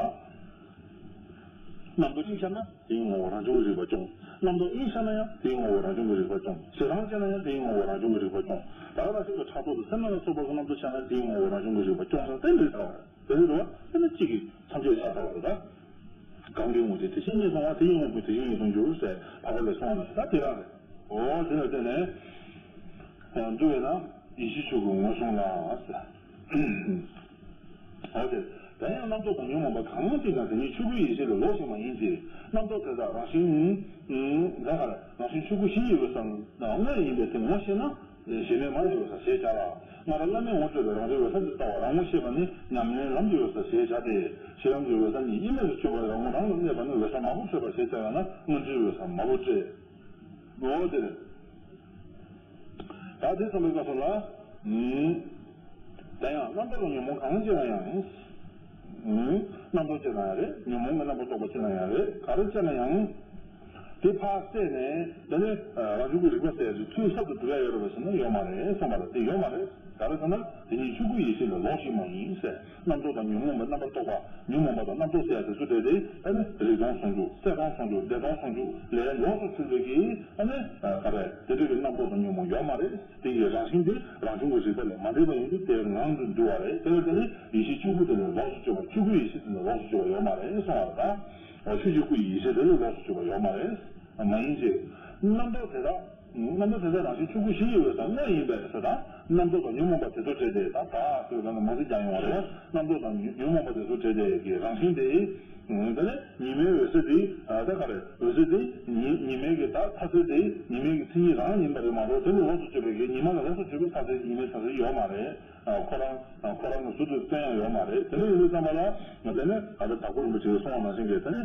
རྣམ་རྟོག་གཅིག་ཤར་ན་དེའི་ངོ་བོ་རང་བྱུང་གི་རིག་པ་སྐྱོང་། རྣམ་རྟོག་གཉིས་ཤར་ན་ཡང་དེའི་ངོ་བོ་རང་བྱུང་གི་རིག་པ་སྐྱོང་། ཞེ་སྡང་སྐྱེས་ན་ཡང་དེའི་ངོ་བོ་རང་བྱུང་གི་རིག་པ་སྐྱོང་། ད་ག་ནང་བཞིན་དུ་ཕྲག་དོག་དང་སེར་སྣ་ལ་སོགས་པ་གི་རྣམ་རྟོག་ཤར་ན་དེའི་ངོ་བོ་རང་བྱུང་གི་རིག་པ་སྐྱོང་ས་དེ་འདྲའི་ལྟ་བ་རེད། དེ་འདྲ་བ་དེ་ནི་གཅིག་གིས་མཚམས་སྦྱོར་བྱ་ལྟ་བ་རེད་ད། གང་གི་དངོས་རྫས་དེ་བཞིན་ཉིད་མཐོང་བ། དེ་ཡི་དངོས་པོ་དེ་བཞིན་ཉིད་དུ་འགྱུར་ཟེར་འཕགས་པ་ལས་གསུངས་པ་ན་ད་དེ་རང་རེད། འོ་དེ་ལ་བརྟེན་ནས་འདུལ་བས་ན་ཡེ་ཤེས་ཆོས་སྐུའི་ངོས་བཟུང་ལ་ཟེར། འོ་དེ། དེ་ཡང་རྣམ་རྟོག་དང་ཉོན་མོངས་པ་གང་སྐྱེས་ཀྱང་དེ་ཉིད་ཆོས་སྐུའི་ཡེ་ཤེས་ལས་ལོགས་ཤིག་མ་ཡིན་ཏེ། རྣམ་རྟོག་དེ་དག་རང་བཞིན་ག་རེ་རང་བཞིན་ཆོས་སྐུ་ཞི་བའི་འོད་གསལ་དངོས་ཡིན་པས་དེ་ངོ་ཤེས་ན། ཞི་གནས་མ་ཡི་འོད་གསལ་ཞེས་བྱ་ལ། སྔར་བླ་མས་ངོ་སྤྲོད་པའི་རང་རིག་འོད་གསལ་དུ་ལྟ་བ་རང་ངོ་ཤེས་པ་ནི་ཉམས་ལེན་ལམ་གྱི་འོད་གསལ་ཞེས་བྱ་སྟེ། ཤེས་ལམ་གྱི་འོད་གསལ་གཉིས་དབྱེར་མེད་དུ་ཆོད་པར་རང་ངོ་རང་ལ་གནས་པ་ནི་འོད་གསལ་མ་བུ་འཕྲད་པ་ཞེས་བྱ་ཡང་ན་མངོན་དུ་འོད་གསལ་མ་བུ་འཕྲད། འོ་དེ་རེད། ད་དེ་ཙམ་པའི་སྐབས་སུ་ལ། ཨུམ། དེ་ཡང་རྣམ་རྟོག་དང་ཉོན་མོངས་གང་སྐྱེས་ན་ཡང་། ཨུམ། རྣམ་རྟོག་སྐྱེས་ན་ཡང་རེད། ཉོན་མོངས་ཀྱི་རྣམ་པར་རྟོག་པ་སྐྱེས་ན་ཡང་རེད། ག་རེ་སྐྱེས་ན་ཡང་། དེ་ཕར་བསལ་ནས་དེ་ནི་རང་བྱུང་གི་རིག་པ་ཟེར་ཡ་དེ་ཚུར་གསར་དུ་སྒྲུབ་ཡ་ཡོད་རེད་པ་ཟེར་ན་ཡོད་མ་རེད་གསུངས་པ་རེད། དེ་ཡོད་མ་རེད། ག་རེ་ཟེར་ན་དེ་ཉིད་ཆོས་སྐུའི་ཡེ་ཤེས་ལས་ལོགས་ཤིག་མ་ཡིན་ཟེར། རྣམ་རྟོག་དང་ཉོན་མོངས་པའི་རྣམ་པར་རྟོག་པ། ཉོན་མོངས་པ་དང་རྣམ་རྟོག་ཟེར་ཡ་དེ་ཚོ་གྲས་དེ་ཨ་ནི་རིག་སྟོང་ཟུང་འཇུག་གསལ་སྟོང་ཟུང་འཇུག་བདེ་སྟོང་ཟུང་འཇུག་ལས་ལོགས་སུ་ཚུད་པའི་གི་ཨ་ནི་ག་རེ་དེ་འདྲ་གི་རྣམ་རྟོག་དང་ཉོན་མོངས་ཡོད་མ་རེད། དེ་ཡི་རང་བཞིན་དེ་རང་བྱུང་གི་རིག་པ་ལས་མ་འདས་པ་ཡིན་དུས་དེའི་ངང་དུ་འདུ་བ་རེད། དེ་ལ་བརྟེན་ནས་ཡེ་ཤེས་ཆོས་སྐུ་དེ་ལས་ལོགས་སུ་གཅོད་པ། ཆོས་སྐུའི་ཡེ་ཤེས་དེ་ལས་ལོགས་སུ་གཅོད་པ་ཡོད་མ་རེད་གསུངས་པ་རེད། ད་ཆོས་ཀྱི་སྐུ་ཡི་ཡེ་ཤེས་དེ་ལས་ལོགས་སུ་གཅོད་པ་ཡོད་མ་རེད། མ་ཡིན་ཅེས། རྣམ་རྟོག་དེ་དག་རྣམ་རྟོག་དེ་དག་རང་བཞིན་ཆོས་སྐུ་གཞི་ཡི་འོད་གསལ་དངོས་ཡིན་པས་ཟེར་དང་། རྣམ་རྟོག་དང་ཉོན་མོངས་པ་དེ་ཚོ་བྲལ་ཏེ། ད་བ་ཟེར་བ་ན་མང་ཚིག་ཀྱང་ཡོང་བ་རེད། རྣམ་རྟོག་དང་ཉོན་མོངས་པ་དེ་ཚོ་བྲལ་ཏེ་གི་རང་བཞིན་དེ། དེ་ནི་ཉི་མའི་འོད་ཟེར་དེ། ད་ག་རེ་འོད་ཟེར་དེ་ཉི་ཉི་མའི་གི་ད་མཐའ་ཚད་དེ་ཉི་མའི་གི་མཚན་ཉིད་རང་ཡིན་པ་རེད་མ་གཏོགས། དེ་ནི་ལོགས་སུ་གཅོད་པའི་གི་ཉི་མ་ལ་ལོགས་སུ་གཅོད་པའི་མཐའ་ཚད་ཉི་མའི་མཐའ་ཚད་ཡོད་མ་རེད། ཁོ་རང་ཁོ་རང་གི་ཟུར་དུ་བསྟན་ཡང་ཡོད་མ་རེད། དེ་འདྲ་ཡིན་དུས་ཙམ་པ་ལ་དེ་ནི་ད་ལྟ་དྭགས་པོ་རིན་པོ་ཆེ་གིས་གསུངས་པ་ནང་བཞིན་གྱི་དེ་ནི་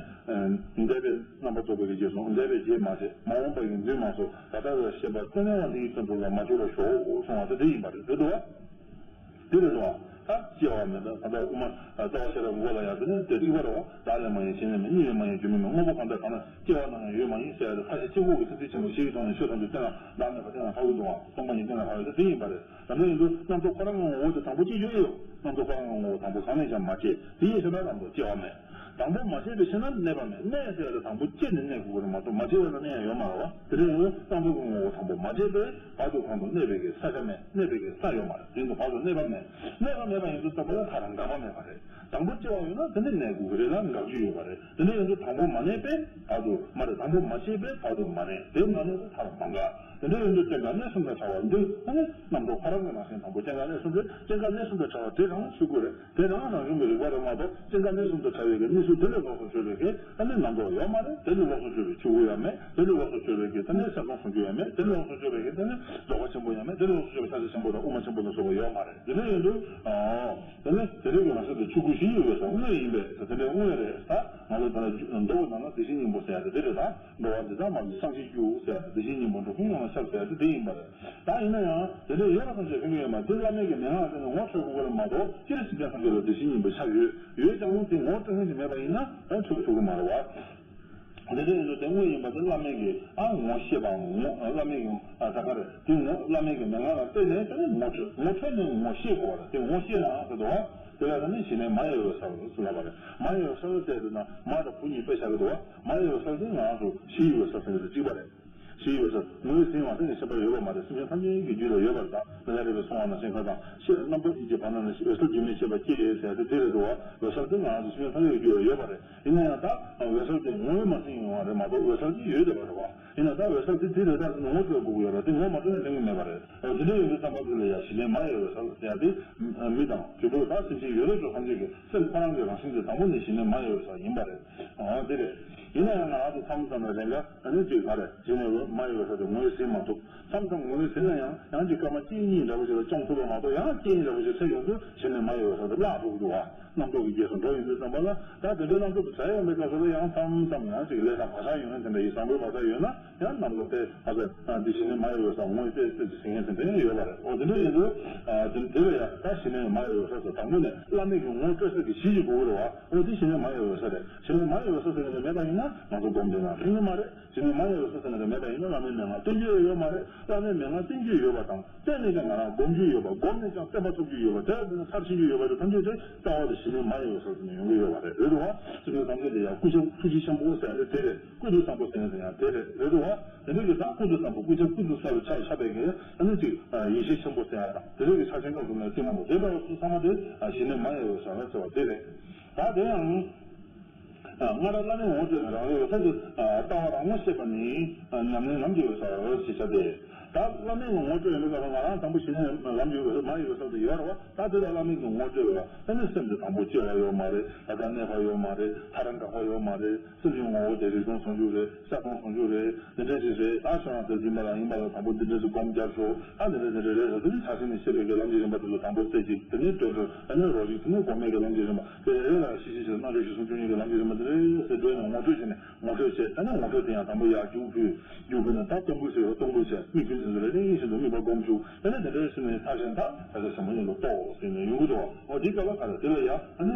འདས་པའི་རྣམ་པར་རྟོག་པའི་གི་རྗེས་སུ་འདས་པའི་རྗེས་མ་བྱས། མ་འོངས་པའི་གི་མདུན་མ་སོགས། ད་ལྟ་བའི་ཤེས་པ་རྩལ་ནས་བ་འདི་ཡི་དོན་དུ་ལ་མ་གྱུར་པར་ཤོག་གསུངས་པ་དེ་འདྲ་ཡིན་པ་རེད། རེད་འདུག་བ། དེ་རེད་འདུག་བ། ད་སྐྱེ་བ་མེད་པ་ད་ལྟ་དབུ་མ་རྩ་བ་ཤེས་རབ་མགོ་ལ་ཡང་དེ་ནི་དེ་གཅིག་པ་རེད་བ། བདག་ལས་མ་ཡིན་གཞན་ལས་མེད། གཉིས་ལས་མ་ཡིན་རྒྱུ་མེད་མིན། དངོས་པོ་གང་དག་གང་ན་སྐྱེ་བ་ནའང་ཡོད་མ་ཡིན་ཟེར་ཡ་དེ་ཕར་ཕྱིན་གཅིག་པོ་གི་ཚིག་ཚིག་ཆེན་པོ་བཞི་ཡི་ཐོག་ནས་ཆོས་ཐམས་ཅད་གཏན་ལ་བདག་མེད་པ་གཏན་ལ་ཕབ་ཀྱི་འདུག་བ། སྟོང་པ་ཉིད་གཏན་ལ་ཕབ་ཡ་དེ་དེ་ཡིན་པ་རེད། དེ་འདྲ་ཡིན་དུས་རྣམ་རྟོག་ཁོ་རང་གི་ངོ་བོ་དེ་དང་པོ་སྐྱེ་རྒྱུ་ཡོད། རྣམ་རྟོག་ཁོ་རང་གི་ངོ་བོ་དང་པོ་གང་ནས་ཀྱང་མ་སྐྱེས། དེ་ཡིན་ཕྱིར་ན་རྣམ་རྟོག་སྐྱེ་བ་མེད། དང་པོ་མ་སྐྱེས་པའི་ཕྱིར་ན་གནས་པ་མེད། གནས་ཟེར་ཡ་དེ་དང་པོ་སྐྱེས་ནས་གནས་དགོས་ཀྱི་རེད་མ་གཏོགས། མ་སྐྱེས་པ་ན་གནས་ཡ་ཡོད་མ་རེད་བ། དེ་འདྲ་ཡིན་དུས་རྣམ་རྟོག་གི་ངོ་བོ་དང་པོ་མ་སྐྱེས་པས་བར་དུ་གང་དུ་གནས་པའི་གི་ས་ཆ་མེད། གནས་པའི་གི་ས་ཡོད་མ་རེད། དེ་ཡིན་དུས་བར་དུ་གནས་པ་མེད། གནས་པ་མེད་པ་ཡིན་དུས་ཙམ་པ་ལ་མཐའ་རང་འགག་པ་མེད་པ་རེད། དང་པོ་སྐྱེ་བ་ཡོད་ན་དེ་ནི་གནས་དགོས་ཀྱི་རེད་ལ་འགག་རྒྱུ་ཡོད་པ་རེད། དེ་འདྲ་ཡིན་དུས་དང་པོ་མ་གནས་པས་བར་དུ་མ་རེད། དང་པོ་མ་སྐྱེས་པས་བར་དུ་མ་གནས། དེ་མ་གནས་པས་མཐར་མ་འགག་དེ་འདྲ་ཡིན་དུས་སྐྱེ་འགག་གནས་གསུམ་དང་བྲལ་བ་འདི་ནི་རྣམ་རྟོག་ཁོ་རང་གི་ནང་བཞིན་དང་པོ་སྐྱེ་འགག་གནས་གསུམ་དུ། སྐྱེ་འགག་གནས་གསུམ་དུ་བྲལ་བ་དེ་རང་ཆོས་སྐུ་རེད། དེ་རང་རང་བྱུང་གི་རིག་པ་རེད་མ་གཏོགས། སྐྱེ་འགག་གནས་གསུམ་དུ་བྲལ་བའི་གི་གནས་ཚུལ་དེ་ལས་ལོགས་སུ་གྱུར་པའི་གི་ཨ་ནི་རྣམ་རྟོག་ཡོད་མ་རེད། དེ་ལས་ལོགས་སུ་གྱུར་པའི་ཆོས་སྐུ་ཡང་མེད། དེ་ལས་ལོགས་སུ་གྱུར་པའི་གི་དེ་ནས་གསལ་སྟོང་ཟུང་འཇུག་ཡང་མེད། དེ་ལས་ལོགས་སུ་གྱུར་པའི་གི་དེ་ནས་རྫོགས་པ་ཆེན་པོ་ཡང་མེད། དེ་ལས་ལོགས་སུ་གྱུར་པའི་ས་བཅད་ཆེན་པོ་དང་དབུ་མ་ཆེན་པོ་ལ་སོགས་པ་ཡོད་མ་རེད། དེ་འདྲ་ཡིན་དུས། དེ་ནི་དེ་རིང་གི་ང་ཚོ་དེ་ཆོས་སྐུ་གཞི་ཡི་འོད་གསལ་དངོས་ཡིན་པས་དེ་འདྲའི་དངོས་རེད། ད་ང་ཚོ་ད་ལྟ་མདོ་གི་ནང་ན་དེ་བཞིན་གཉིས་པོ་ཟེར་ཡ་དེ་དེ་རེད། ད་འགྲོ་བ་འདི་དག་མ་ལུས་སངས་རྒྱས་རྒྱུ་ཟེར་ཡ་དེ་དེ་བཞིན་གཉིས་པོ་འགྲོ་ཀུན་ཡོངས་ལ་ཤར་ཟེར་ཡ་དེ་དེ་ཡིན་པ་རེད། ད་ཡིན་ན་ཡང་དེ་འདྲའི་ཡོད་པ་ཐམས་ཅད་ཕན་གྱི་ཡོད་མ་རེད། བླ་མའི་གི་མན་ངག་དེ་ནི་ངོ་འཕྲོད་དགོས་ཀྱི་རེད་མ་གཏོགས། སྤྱིར་སེམས་ཅན་ཐམས་ཅད་ལ་དེ་བཞིན་ཡིན་པ་ཆགས་ཡོད། ཡོད་ཀྱང་དེ་ངོ་སྤྲོད་མཁན་ཞིག་མེད་པ་ཡིན་ན་ཨ་འཕྲོད་ཐུབ་ཀྱི་མ་རེད་བ། དེ་འདྲ་ཡིན་དུས་དེ་དངོས་ཡིན་པ་དེ་བླ་མའི་གི་ཨ་ངོ་ཤེས་པའམ་ངོ་བླ་མའི་གི་ཨ་ད་ག་རེ་དེ་ངོ་བླ་མའི་གི་མན་ངག་ལ་བརྟེན་ནས་དེ་ནི་ངོ་འཕྲོད། ངོ་འཕྲོད་ནས་ངོ་ཤེས་དགོས་པ་རེད། དེ་ངོ་ཤེས་ནའང་ཟེར་དོ། དེ་ལ་ད་ནི་གཞི་ནས་མ་ཡི་འོད་གསལ་ཟེར་ལབ་པ་རེད། མ་ཡི་འོད་གསལ་ཟེར་དུས་ན་མ་དང་བུ་གཉིས་དཔེ་བཞག་གི་འདུག་བ། མ་ཡི་འོད་གསལ་དེ་ང་རང་ཚོ་གཞི་ཡི་འོད་གསལ་ཟེར་གི་དང་གཅིག་པ་རེད། གཞི་ཡི་འོད་གསལ་ངོ་བོས་ཟིན་མ་ཟིན་གྱི་ཁྱད་པར་ཡོད་པ་མ་རེད། སེམས་ཅན་ཐམས་ཅད་ཀྱི་རྒྱུད་ལ་ཡོད་པ་རེད། ད་མི་ལ་རས་པས་གསུངས་པ་ནང་བཞིན་ཁ་དང་ཤེས་རྣམ་རྟོག་གཉིས་ཀྱི་བར་ན་ནི་འོད་གསལ་རྒྱུན་མི་ཆད་པ་སྐྱེ་ཡོད་ཟེར་ཡ་དེ་དེ་རེད་འདུག་བ། འོད་གསལ་དེ་ང་རང་ཚོ་སེམས་ཅན་ཐམས་ཅད་ཀྱི་རྒྱུད་ལ་ཡོད་པ་རེད། ཡིན་ན་ཡང་ད་འོད་གསལ་དེ་ངོ་བོས་མ་ཟིན་ཡོང་བ་རེད་མ་གཏོགས། འོད་གསལ་དེ་ཡོད་བསྡད་པ་རེད་བ། ཡིན་ན་ད་འོད་གསལ་དེ་དེ་རེད་ད་ཟེར་ནས་ངོ་སྤྲོད་དགོས་ཀྱི་ཡོད་རེད། དེ་ངོ་མ་སྤྲོད་ན་ལེན་གྱི་མེད་པ་རེད། འོ་དེ་འདྲ་ཡིན་དུས་ཙམ་པ་དེ་ལ་ཡ་གཞི་ནས་མ་ཡི་འོད་གསལ་ཟེར་ཡ་དེ་མི་དང་དུད་འགྲོ་དང་སེམས་ཅན་ཡོད་རེད་འགྲོ་ཐམས་ཅད་ཀྱི་སེམས་ཁོ་རང་གི་རང་བཞིན་དེ་དང་པོ་ནས་གཞི་ནས་མ་ཡི་འོད་གསལ་ཡིན་པ་རེད། འོ་དེ་རེད། ཡིན་ན་ཡང་ང་རང་ཚོ་མཚམས་མཚམས་ལ་རེ་འགའ་ཨ་ནི་ཅིག་ག་རེ་གཞི་ནས་འོད་མ་ཡི་འོད་གསལ་དེ་ངོས་ཟིན་མ་ཐུབ། མཚམས་མཚམས་ངོས་ཟིན་ན་ཡང་ཡང་ཅིག་སྐར་མ་གཅིག་གཉིས་འདྲ་པོ་ཞིག་ལ་སྐྱོང་ཐུབ་པ་མ་གཏོགས། ཡང་གཅིག་གཉིས་འདྲ་པོ་ཞིག་ཐེབས་ཡོང་དུས་གཞི་ནས་མ་ཡི་འོད་གསལ་དེ་བརླག་འགྲོ་གི་འདུག་བ། རྣམ་རྟོག་གི་རྗེས་སུ་འགྲོ་ཡོང་དུས་ཙམ་པ་ལ་ད་དེ་འདྲའི་རྣམ་རྟོག་དེ་བྲལ་ཡོང་པའི་སྐབས་སུ་ལ་ཡང་མཚམས་མཚམས་ཡང་ཅིག་ལས་དང་བག་ཆགས་ཡོད་ན། དེ་འདྲ་ཡི་བཟང་པོའི་བག་ཆགས་ཡོད་ན་ཡང་རྣམ་རྟོག་དེ་ཨ་ཙི་འདི་གཞི་ནས་མ་ཡི་འོད་གསལ་ངོས་ཏེ་ཏེ་ཟེར་མཁན་དེ་འདྲ་ཡང་ཡོད་པ་རེད། འོ་དེ་འདྲ་ཡིན་དུས་དེ་དེ་ལ་ཡང་ད་གཞི་ནས་མ་ཡི་འོད་གསལ་ཟེར་དང་པོ་ནས་བླ་མེད་ཀྱི་ངོ་སྤྲོད་ས་གི་གཞི་ཞིག་དགོས་ཀྱི་རེད་བ། འོ་དེ་གཞི་ནས་མ་ཡི་འོད་གསལ་རེད། གཞི་ནས་མ་ཡི་འོད་གསལ་ཟེར་མཁན་དེ་མེད་པ་ཡིན་ན་ང་ཚོ་སྒོམ་དེ་ན་ཕན་གྱི་མ་རེད། གཞི་ནས་མ་ཡི་འོད་གསལ་ཟེར་མཁན་དེ་མེད་པ་ཡིན་ན་བླ་མའི་མན་ངག་བསྟེན་རྒྱུ་ཡང་ཡོད་མ་རེད། བླ་མའི་མན་ངག་བསྟེན་རྒྱུ་ཡོད་པ་དང་བསྟེན་ནས་ཀྱང་ང་རང་སྒོམ་རྒྱུ་ཡོད་པ། སྒོམ་ནས་ཀྱང་བསྟན་པ་ཐོབ་རྒྱུ་ཡོད་པ། དེ་ལ་བརྟེན་ནས་མཐར་ཕྱིན་རྒྱུ་ཡོད་པ་དེ་ཐམས་ཅད་དེ་རྩ་བ་དེ་གཞི་ནས་མ་ཡི་འོད་གསལ་ཟེར་ནས་ཡོང་གི་ཡོད་པ་རེད། རེད་འདུག་བ། སེམས་ཅན་ཐམས་ཅད་དེ་ཡང་ཀུན་ཁྱབ་ཐུགས་རྗེ་ཆེན་པོ་ཟེར་ཡ་དེ་དེ་རེད། ཀུན་ཏུ་བཟང་པོ་ཟེར་ཡ་དེ་ཡང་དེ་རེད། རེད་འདུག་བ། དེ་འདྲ་གི་ད་ཀུན་ཏུ་བཟང་པོ་ཀུན་ཁྱབ་ཀུན་ཏུ་བཟང་པོའི་ཆ་ཆགས་པའི་གི་ཨ་ནི་ཅིག་ཡེ་ཤེས་ཆེན་པོ་ཟེར་ཡ་དང་དེ་འདྲ་གི་ཆ་ཆེན་སྐབས་སུ་ནས་དེ་མང་པོ་དེ་ལྟ་བུ་ཚོ་ཚང་མ་དེ་གཞི་ནས་མ་ཡི་འོད་གསལ་ལ་ཟེར་བ་དེ་རེད། ད་དེ་ཡང་སྔར་བླ་མའི་ངོ་སྤྲོད་ནས་རང་ལུས་འོད་གསལ་དུ་ལྟ་བ་དང་ངོ་ཤེས་པ་ནི་ཉམས་ལེན་ལམ་གྱི་འོད་གསལ་ཞེས་བྱ་སྟེ། ད་བླ་མའི་ངོ་སྤྲོད་ཡོང་དུས་སྐབས་སུ་ང་རང་དང་པོ་གཞི་ནས་ལམ་གྱི་འོད་གསལ་མ་ཡི་འོད་གསལ་དུ་ཡོད་རེད་བ། ད་དེ་ལ་བླ་མའི་གི་ངོ་སྤྲོད་ལ་ཨ་ནི་སེམས་དེ་དང་པོ་སྐྱེ་བ་ཡོད་མ་རེད། ད་ལྟ་གནས་པ་ཡོད་མ་རེད། མཐར་འགག་པ་ཡོད་མ་རེད། སེམས་ཀྱི་ངོ་བོ་དེ་རིག་སྟོང་ཟུང་འཇུག་རེད། གསལ་སྟོང་ཟུང་འཇུག་རེད། འདི་འདྲ་ཞིག་རེད། ད་ཤོག་རང་དེ་སྦྱིན་པ་ལ་ཡིན་པ་ལ་དང་པོ་འདི་འདྲ་ཞིག་སྒོམ་རྒྱབ་ཤོག་ད་འདི་འདྲ་འདི་འདྲ་རེད་ཟེར། དེ་ནི་ཆ་ཤས་ནས་བཤད་པའི་གི་ལམ་གྱི་རིམ་པ་དེ་ཚོ་དང་པོ་རྩེ་གཅིག་དེ་ནས་སྤྲོས་བྲལ། ཨ་ནི་རོ་གཅིག་དེ་ནས་གོང་མའི་གི་ལམ་གྱི་རིམ་པ་དེ་རེ་རེ་ལ་ཤེས་བྱའི་ཕྱིར་རྣལ་འབྱོར་གཞི་གསུམ་བཅུ་གཉིས་ཀྱི་ལམ་གྱི་རིམ་པ་དེ་རེ་ཟེར་སྒྲོལ་ནས་ངོ་སྤྲོད་བྱས་ནས་ངོ་སྤྲོད་བྱས། ད་ནི་ངོ་སྤྲོད་དེ་ཡང་དང་པོ་ཡར་རྒྱུགས་ཕུལ། རྒྱུགས་ཕུལ་ནས་ད་སྟོང་ཕུལ་ཟེར་བ་སྟོང་ཕུལ་བྱས། དམིགས་ཕུལ་ཟེར་བ་རེ་རེ་བཞིན་དུ་དམིགས་པ་སྒོམ་བཅུག་དེ་ནས་དེ་འདྲ་ཞིག་ནས་མཐའ་གཞན་དག་ད་ཆ་ཆེན་པོ་ཉིད་དུ་རྟོགས་ཟེར་ནས་ཡོང་གི་འདུག་འོ་དེའི་སྐབས་ལ་ག་རེ་དེ་ལ་ཡང་ཨ་ནི་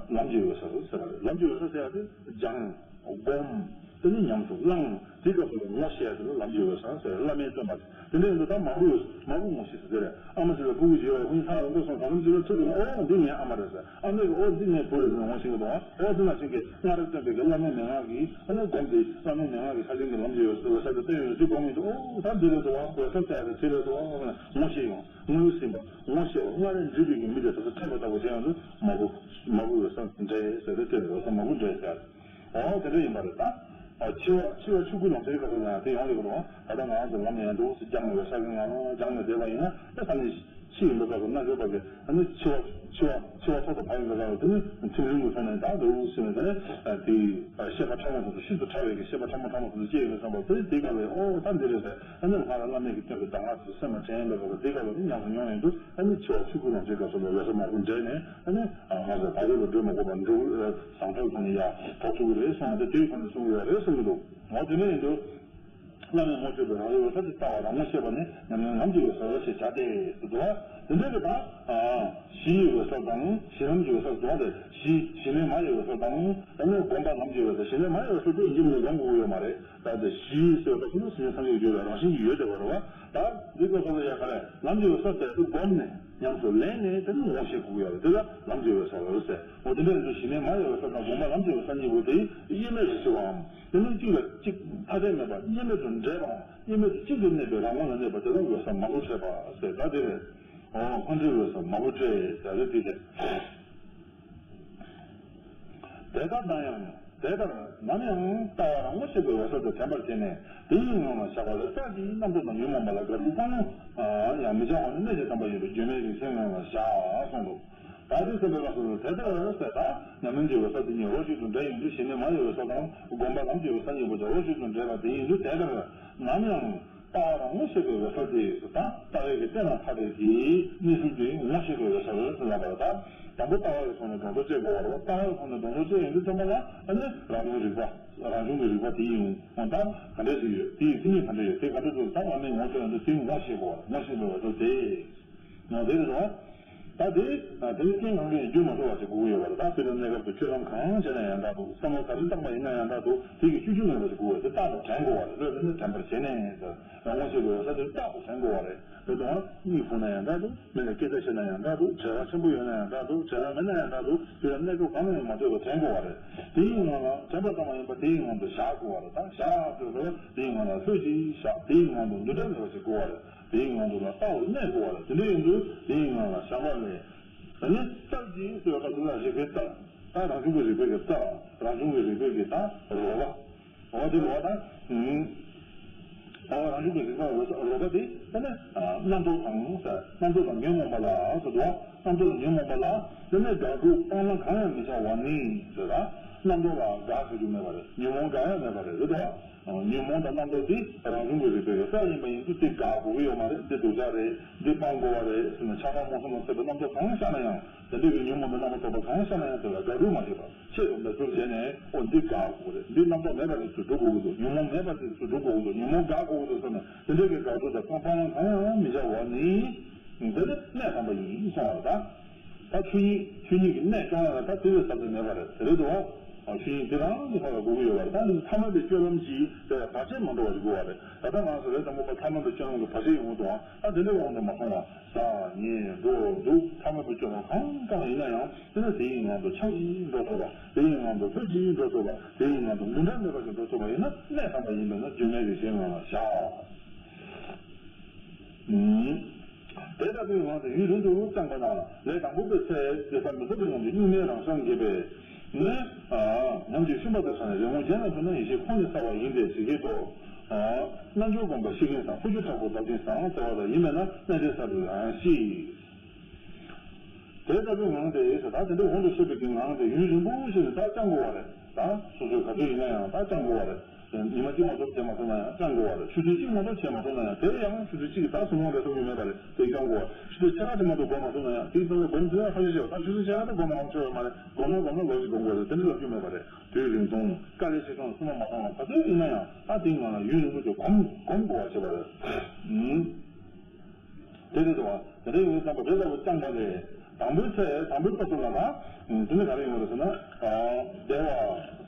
ལམ་གྱི་འོད་གསལ་ཟེར་བ་རེད། ལམ་གྱི་འོད་གསལ་ཟེར་ཡ་དེ་སྦྱང་། སྒོམ། དེ་ནས་ཉམས་སུ་བླང་། དེ་སྐབས་སུ་ངོ་ཤེས་དེ་ལ་ལམ་གྱི་འོད་གསལ་ཟེར། བླ་མས་སྟོན་པ་དེ་འདྲ་ཡིན་དུས་ད་མ་བུ་མ་བུ་ངོ་ཤེས་ཟེར་དེ་རེད། ཨ་མ་ཞིག་ལ་སྤུ་གུ་བྱས་པ་ཁོ་གཉིས་ཐག་རིང་པོ་སོང་། ད་ལམ་ཅིག་ལ་ཐུག་གི་ན། ཨོ་འདི་ངའི་ཨ་མ་རེད་ཟེར། ཨ་མས་གི་ཨོ་འདི་ངའི་བུ་རེད་ཟེར་ངོ་ཤེས་ཀྱི་འདུག་ཨོ་འདི་ནང་བཞིན་གྱི་སྔར་སྟོན་པའི་གི་བླ་མའི་མན་ངག་གིས་ཨ་ནི་སྒོམ་དེ་བླ་མའི་མན་ངག་གི་ཆ་ཆེན་གྱི་ལམ་གྱི་འོད་གསལ་དེ་སྟོན་ཡོད་ཚུལ་སྒོམ་ཡོད་དུས། ཨོ་ད་འདི་རེད་འདུག་ཨ། འོད་གསལ་ཟེར་ཡ་དེ་འདི་རེད་འདུག་ཨ། ངོ་ཤེས་ཡོང་། ངོ་བོས་ཟིན་པ། ངོ་ཤེས་པ་སྔར་འདྲིས་པའི་གི་མི་དེ་ད་ལྟ་འཕྲད་པ་ལྟ་བུ་དེ་ཡང་དུ་མ་བུ་མ་བུ་འོད་གསལ་འདྲེས་ཟེར་ཏེ་དེ་འོད་གསལ་མ་བུ་འདྲེས་ཟེར། ཨོ་དེ་འདྲ་ཡིན་པ་རེད་ད། འཆི་བ་འཆི་བ་ཆོས་སྐུ་ལ་འཛིན་པའི་སྐབས་སུ་ཡང་དེ་ཡོང་ལེ་གི་རེད་བ། ད་ལྟ་ང་རང་ཚོ་ལམ་ཡང་འདུག་སེ་སྦྱངས་ནས་ས་གི་ངང་སྦྱངས་ནས་བསྡད་པ་ཡིན་ན་ད་ས་ནས་ཤི་ཡིན་པའི་སྐབས་སུ་སྣ་ཤོར་བ་གི་ཨ་ནི་འཆི་བ་འཆི་བ་འཆི་བ་ཐོག་ཏུ་བབས་ཡིན་པའི་སྐབས་སུ་དེ་ནི་ཐིམ་རིམ་གྱི་ཐོག་ནས་ད་འདུག་སེ་ནས་དེ་ནས་དེ་ཤེས་པ་ཕྲ་མོ་ཐོག་ཏུ་ཤིན་ཏུ་ཕྲ་བའི་གི་ཤེས་པ་ཕྲ་མོ་ཕྲ་མོ་ཐོག་ཏུ་སྐྱེ་ཡོང་བའི་བསམ་པ་དེ་དེ་སྐབས་ལ་ཨོ་ད་འདི་རེད་ཟེར་ཨ་ནི་སྔར་བླ་མེད་ཀྱི་སྟོན་པའི་གདམས་ངག་དེ་སེམས་ལ་དྲན་ཡིན་པའི་སྐབས་སུ་དེ་སྐབས་ལ་ནི་ཉམས་སུ་མྱོང་ཡོང་དུས་ཨ་ནི་འཆི་བ་ཆོས་སྐུ་ལ་འཛིན་པའི་སྐབས་སུ་ལ་འོད་གསལ་མང་པོ་འདྲེས་ནས། ཨ་ནི་ང་ཚོ་བར་དོ་ལ་འགྲོ་མི་དགོས་པར་འགྲོ་ཟང་ཐལ་ཐོག་ནས་ཡར་ཐོག་ཚུགས་ཀྱི་རེད་གསུངས་ཏེ་དེའི་ཐོག་ནས་གསུང་གི་ཡོད་རེད་གསུང་གི་འདུག་འོ་དེ་འདྲ་ཡིན་དུས། བླ་མས་ངོ་སྤྲད་པའི་རང་རིག་འོད་གསལ་དེ་ལྟ་བ་རང་ངོ་ཤེས་པ་ནི་ཉམས་ལེན་ལམ་གྱི་འོད་གསལ་ཞེས་བྱ་སྟེ་ཟེར་འདུག་བ། དེ་འདྲ་གི་དང་། གཞི་ཡི་འོད་གསལ་དང་གཞི་ལམ་གྱི་འོད་གསལ་འདུག་སྟེ་གཞི་གཞི་མེད་མ་ཡི་འོད་གསལ་དང་། ཨ་ནི་སྒོམ་པ་ལམ་གྱི་འོད་གསལ་གཞི་མེད་མ་ཡི་འོད་གསལ་དེ་ཡིན་གྱི་མིན་ལོང་དགོས་ཀྱི་ཡོད་མ་རེད། ད་དེ་གཞི་ཟེར་བ་སོ་སོ་སེམས་ཅན་ཐམས་ཅད་ཀྱི་རྒྱུད་ལ་རང་བཞིན་གྱིས་ཡོད་བསྡད་པ་རེད་བ། ད་འདི་ཚོ་ཚོ་ལ་ཡ་ག་རེ་ལམ་གྱི་འོད་གསལ་དེ་སྒོམ་ནས་ཉམས་སུ་ལེན་ནས་དེ་ནི་ངོ་ཤེས་དགོས་ཀྱི་ཡོད་རེད། དེ་ལ་ལམ་གྱི་འོད་གསལ་ཟེར། འོ་དེ་འདྲ་ཡིན་དུས་གཞི་མེད་མ་ཡི་འོད་གསལ་དང་སྒོམ་པ་ལམ་གྱི་འོད་གསལ་གཉིས་པོ་དེ་དབྱེར་མེད་རེད་ཟེར་བའམ། དེ་ནི་གཅིག་ལ་གཅིག་ཐ་དད་མེད་པ་དབྱེར་མེད་དུ་འདྲེས་པའམ་དབྱེར་མེད་དུ་གཅིག་ཏུ་གནས་པའི་རང་ངོ་ལ་གནས་པ་དེ་ལ་འོད་གསལ་མང་པོ་འཕྲད་པ་ཟེར། ད་དེ་རེད། འོ་ལྷ་འདྲེའི་འོད་གསལ་མང་པོ་འཕྲད་ཟེར་རེད་དེ་རེད། དེ་ལྟར་ན་ཡང་དེ་ལྟར་ནམ་ཡང་ལྟ་བ་རང་ངོ་ཤེས་པའི་འོད་གསལ་དུ་དྲན་པར་བྱས་ནས་དེའི་ངང་ལ་བཞག་པ་ལས་རྩལ་གྱིས་རྣམ་རྟོག་དང་ཉོན་མོངས་པ་ལ་དགའ་སྡུག་སྤང་བླང་ཡང་མི་བྱ་བ་ནི་གནད་ཀྱིས་དམ་པ་ཡིན་པས་བརྗོད་མེད་རིགས་ཆེན་ངང་ལ་བཞག་གསུངས་འདུག་ད་དེ་ཚོ་ལས་ལ་སོགས་དེ་ལྟར་ཟེར་ད་ཉམས་ལེན་གྱི་འོད་གསལ་དེ་གཉིས་རོ་གཅིག་ཏུ་འདྲེས་ཡོང་དུས་གཞི་མེད་མ་ཡི་འོད་གསལ་དང་སྒོམ་པ་ལམ་གྱི་འོད་གསལ་གཉིས་པོ་ཀྱང་རོ་གཅིག་ཏུ་འདྲེས་པ་དེ་ཡིན་དུས་དེ་ལྟར་ནམ་ཡང་ལྟ་བ་རང་ངོ་ཤེས་པའི་འོད་གསལ་དེ་ཟེར་ད་ལྟ་བའི་གི་རྟེན་ལ་ཐར་པའི་གི་གནས་ཚུལ་དེ་ངོ་ཤེས་པའི་འོད་གསལ་ཟེར་ལབ་པ་རེད། ད་དང་པོ་ལྟ་བ་ཡི་ཐོག་ནས་སྒྲོ་འདོགས་བཅད་དགོས་པ་རེད། ལྟ་བ་ཡི་ཐོག་ནས་སྒྲོ་འདོགས་བཅད་ཡོང་དུས་ཙམ་པ་ལ་ཨ་ནི་རང་བྱུང་རིག་པ་རང་བྱུང་གི་རིག་པ་དེ་ཡིན་འོང་ད་ག་འདྲས་ཞིག་ཡོད་དེ་ཡི་མཚན་ཉིད་ག་འདྲས་ཡོད་དེ་ག་འདྲས་འདུག་ད་བླ་མས་ངོ་སྤྲོད་ཡོང་དུས་དེ་ངོ་ཤེས་དགོས་པ་རེད། ངོ་ཤེས་པའི་འོད་གསལ་དེ། ནང་དེ་རེད་དོ། ད་དེ་ད་དེ་རྐྱེན་གང་གིས་འགྱུར་མ་ཐུབ་པ་ཞིག་དགོས་ཀྱི་ཡོད་པ་རེད། ད་དུས་དང་གནས་སྐབས་སུ་སྤྱོད་ལམ་གང་བྱས་ན་ཡང་འདྲ་འདུག་བསམ་བློ་ག་རེ་བཏང་པ་ཡིན་ན་ཡང་འདྲ་འདུག་དེ་གི་བཅུ་བཅུ་མེད་པ་ཞིག་དགོས་པ་རེད། དེ་རྟག་ཏུ་དྲན་དགོས་པ་རེད། བློས་བཏང་ནས་དྲན་པར་བྱས་ནས་ཟེར་རང་ངོ་ཤེས་པའི་འོད་གསལ་དེ་རྟག་ཏུ་དྲན་དགོས་པ་རེད། རེད་དོ། གཉིད་ཁུག་ན་ཡང་འདྲ་འདུག་མི་ལ་སྐད་ཆ་བཤད་ན་ཡང་འདྲ་འདུག་བྲེལ་བ་ཆེན་པོ་ཡོད་ན་ཡང་འདྲ་འདུག་བྲེལ་བ་མེད་ན་ཡང་འདྲ་འདུག་དུས་དང་གནས་སྐབས་གང་ལ་ཡང་མ་ལྟོས་པར་དྲན་དགོས་པ་རེད། དེའི་ངང་ལ་དྲན་པ་ཙམ་མ་ཡིན་པར་དེའི་ངང་དུ་བཞག་དགོས་པ་རེད། ད་བཞག་ཟེར་བ་དེའི་ངང་ལ་ལྷོད་ཅིག་བཞག་དེའི་ངང་དུ་འདུ་འབྲལ་མེད་པ་ཞིག་དགོས་པ་རེད། དེའི་ངང་དུ་ལ་རྟག་ཏུ་གནས་དགོས་པ་རེད། དེ་འདྲ་ཡིན་དུས་དེའི་ངང་ལ་བཞག་པ་ལས། ད་ནི་རྩལ་གྱིས་ཟེར་བ་ལ་རིག་པའི་རྩལ། ད་རང་བྱུང་གི་རིག་པའི་གི་རྩལ། རང་བྱུང་གི་རིག་པའི་གི་ད་རོལ་པ། འོ་དེ་རོལ་པ་དང་། འོ་རང་བྱུང་གི་རིག་པ་རོལ་པ་དེ་ད་ནི་རྣམ་རྟོག་དང་ཟེར། རྣམ་རྟོག་དང་ཉོན་མོངས་པ་ལ་ཟེར་དུས་རྣམ་རྟོག་དང་ཉོན་མོངས་པ་ལ་དེ་ནི་དགག་སྒྲུབ་སྤང་བླང་གང་ཡང་མི་བྱ་བ་ནི་ཟེར། རྣམ་རྟོག་ལ་དགག་བྱ་རྒྱུ་མེད་པ་རེད། ཉོན་མོངས་དགག་ཡ་མེད་པ་རེད། རེད་དོ། ཉོན་མོངས་དང་རྣམ་རྟོག་དེ་རང་བྱུང་གི་རིག་པའི་གི་རྩལ་ཡིན་པ་ཡིན་དུས་དེ་དགག་དགོས་ཀྱི་ཡོད་མ་རེད། འདི་སྡུག་ཅག་རེད། འདི་སྤང་དགོས་པ་རེད་ཟེར་ནས་ཆགས་སྡང་རྨོངས་གསུམ་ལ་སོགས་པའི་རྣམ་རྟོག་གང་ཤར་ན་ཡང་དེ་འདྲ་བའི་ཉོན་མོངས་པའི་རྣམ་པར་རྟོག་པ་གང་ཤར་ན་ཡང་དེ་ལ་དགག་སྒྲུབ་མ་བྱེད་པར་ཆེད་དུ་འདི་སྒྲུབ་བྱས་ནས་ཨོ་འདི་དགག་དགོས་རེད། འདི་རྣམ་རྟོག་མེད་པ་དེ་ཚུར་སྒྲུབ་དགོས་ཀྱི་འདུག་ཉོན་མོངས་མེད་པ་དེ་ཚུར་སྒྲུབ་དགོས་ཀྱི་འདུག་ཉོན་མོངས་དགག་དགོས་ཀྱི་འདུག་ཟེར་ནས་དེ་འདྲ་གི་དགག་སྒྲུབ་དང་སྤང་སྤང་བླང་གང་ཡང་མི་བྱ་བ་ནི། འདི་ནི་གནས་དམ་པ་ཡིན་གསུང་བ་རེད། ད་ཆོས་ཉིད་ཆོས་ཉིད་ཀྱི་གནས་སྐྱོང་ཡ་ལ་ད་དེ་བས་ཟབ་ཅིག་མེད་པ་རེད། དེ་རེད་དོ། ཆོས་ཉིད་དེ་རང་གི་ཐོག་ལ་དགོས་ཀྱི་ཡོད་པ་རེད། ད་ནི་ཐ་མལ་པའི་སྤྱོད་ལམ་གྱིས་དེ་ལ་བར་ཆད་མ་འགྲོ་བ་ཞིག་དགོས་པ་རེད། ད་ལྟ་ང་ཚོ་རེད་དང་པོ་པ་ཐ་མལ་པའི་སྤྱོད་ལམ་གྱི་བར་ཆད་ཡོང་གི་འདུག་ཨང་། ད་དེ་འདྲ་ཡོང་དུ་མ་སོང་བ་ཟ་ཉལ་འགྲོ་འདུག་ཐ་མལ་པའི་སྤྱོད་ལམ་གང་གང་ཡིན་ན་ཡང་དེ་ནི་དེའི་ངང་དུ་ཆགས་ཀྱིས་འགྲོ་ཐུབ་པ། དེའི་ངང་དུ་ལྷོད་ཀྱིས་འགྲོ་ཐུབ་པ། དེའི་ངང་དུ་འདུ་འབྲལ་མེད་པ་ཞིག་འགྲོ་ཐུབ་པ་ཡིན་ན་གནས་དམ་པ་ཡིན་པས་ན་རྒྱུ་མེད་རིགས་ཆེན་ངང་ལ་བཞག་དེ་ལྟ་བུའི་ངང་དུ་ཡུན་རིང་དུ་བརྐྱངས་པ་དང་ལས་དང་པོ་པའི་ཚེ་དེ་ལྟར་མི་རྟོག་པའི་ངང་དུ་གཉུག་མའི་རང་སར་འགྱེད་པས་ནི། ཉམས་ཀྱི་ཤུན་པ་དང་ཕྲལ་ནས་རིང་མོ་རྒྱན་ལ་ཕུལ་ན་ཡེ་ཤེས་ཁོང་ནས་གསལ་བ་ཡིན་ཏེ་ཇི་སྐད་དུ། རྣལ་འབྱོར་སྒོམ་པ་ཤེས་མཁན་བཟང་། ཁུ་བྱུག་དྲག་པོ་བདག་ཅན་བཟང་། ཟེར་བ་ལ་ཡིན་པས་ན་གནས་འབྲེལ་གསལ་བའི་རང་ཤེས། དེ་ལྟ་བུའི་ངང་དེ་ད་དེ་འདྲ་འོང་དུ་ཤེས་པའི་གི་ངང་དེ་ཡུན་རིང་པོ་ཞིག་ནས་ད་བརྐྱངས་དགོས་པ་རེད། ད་སོ་སོའི་ག་ཚོད་ཡིན་ན་ཡང་ད་བརྐྱངས་དགོས་པ་རེད། ཉི་མ་གཅིག་མ་གཏོགས་བྱེད་མ་ཐུབ་ན་ཡང་བརྐྱངས་དགོས་པ་རེད། ཆུ་ཚོད་གཅིག་མ་གཏོགས་བྱེད་མ་ཐུབ་ན་ཡང་དེ་ཡང་ཆུ་ཚོད་གཅིག་གི་ད་ཟུར་ལོང་རེ་ཐུབ་ཀྱི་མེད་པ་རེད། དེ་བརྐྱངས་དགོས་པ་རེད། ཆུ་ཚོད་ཕྱེད་ཀ་དེ་མ་གཏོགས་སྒོམ་མ་ཐུབ་ན་ཡང་དེ་ཙམ་ལ་སྒོམ་ཐུབ་ཡ་ཁ་ཤས་ཤིག་ཡོད། ད་ཆུ་ཚོད་ཕྱེད་ཀ་དེ་སྒོམ་མ་ཐུབ་ཡོད་མ་རེད། སྒོམ་ན་སྒོམ་ན་ལོ་གཅིག་སྒོམ་དགོས་རེད། དེ་འདྲ་ལབ་རྒྱུ་མེད་པ་རེད། དུས་རིང་ཐུང་དཀའ་ལས་ཆེ་ཆུང་ལ་བསམ་བློ་མ་བཏང་བ་ག་ཚོད་ཡིན་ན་ཡང་ད་དེའི་ངང་ལ་ཡུན་རིང་པོ་ཞིག་སྒོམ་སྒོམ་དགོས་པ་བྱེད་པ་རེད། དེ་རེད་དོ། དེ་འདྲ་ཡིན་དུས་ཙམ་པ་དེ་ལྟ་བུ་བརྐྱངས་པ་ལས་དང་པོའི་ཚེ་དང་པོའི་སྐབས་སུ་ལ་ད་དེ་ནི་ག་རེ་ཡོང་རེད་ཟེར་ན། བདེ་བ་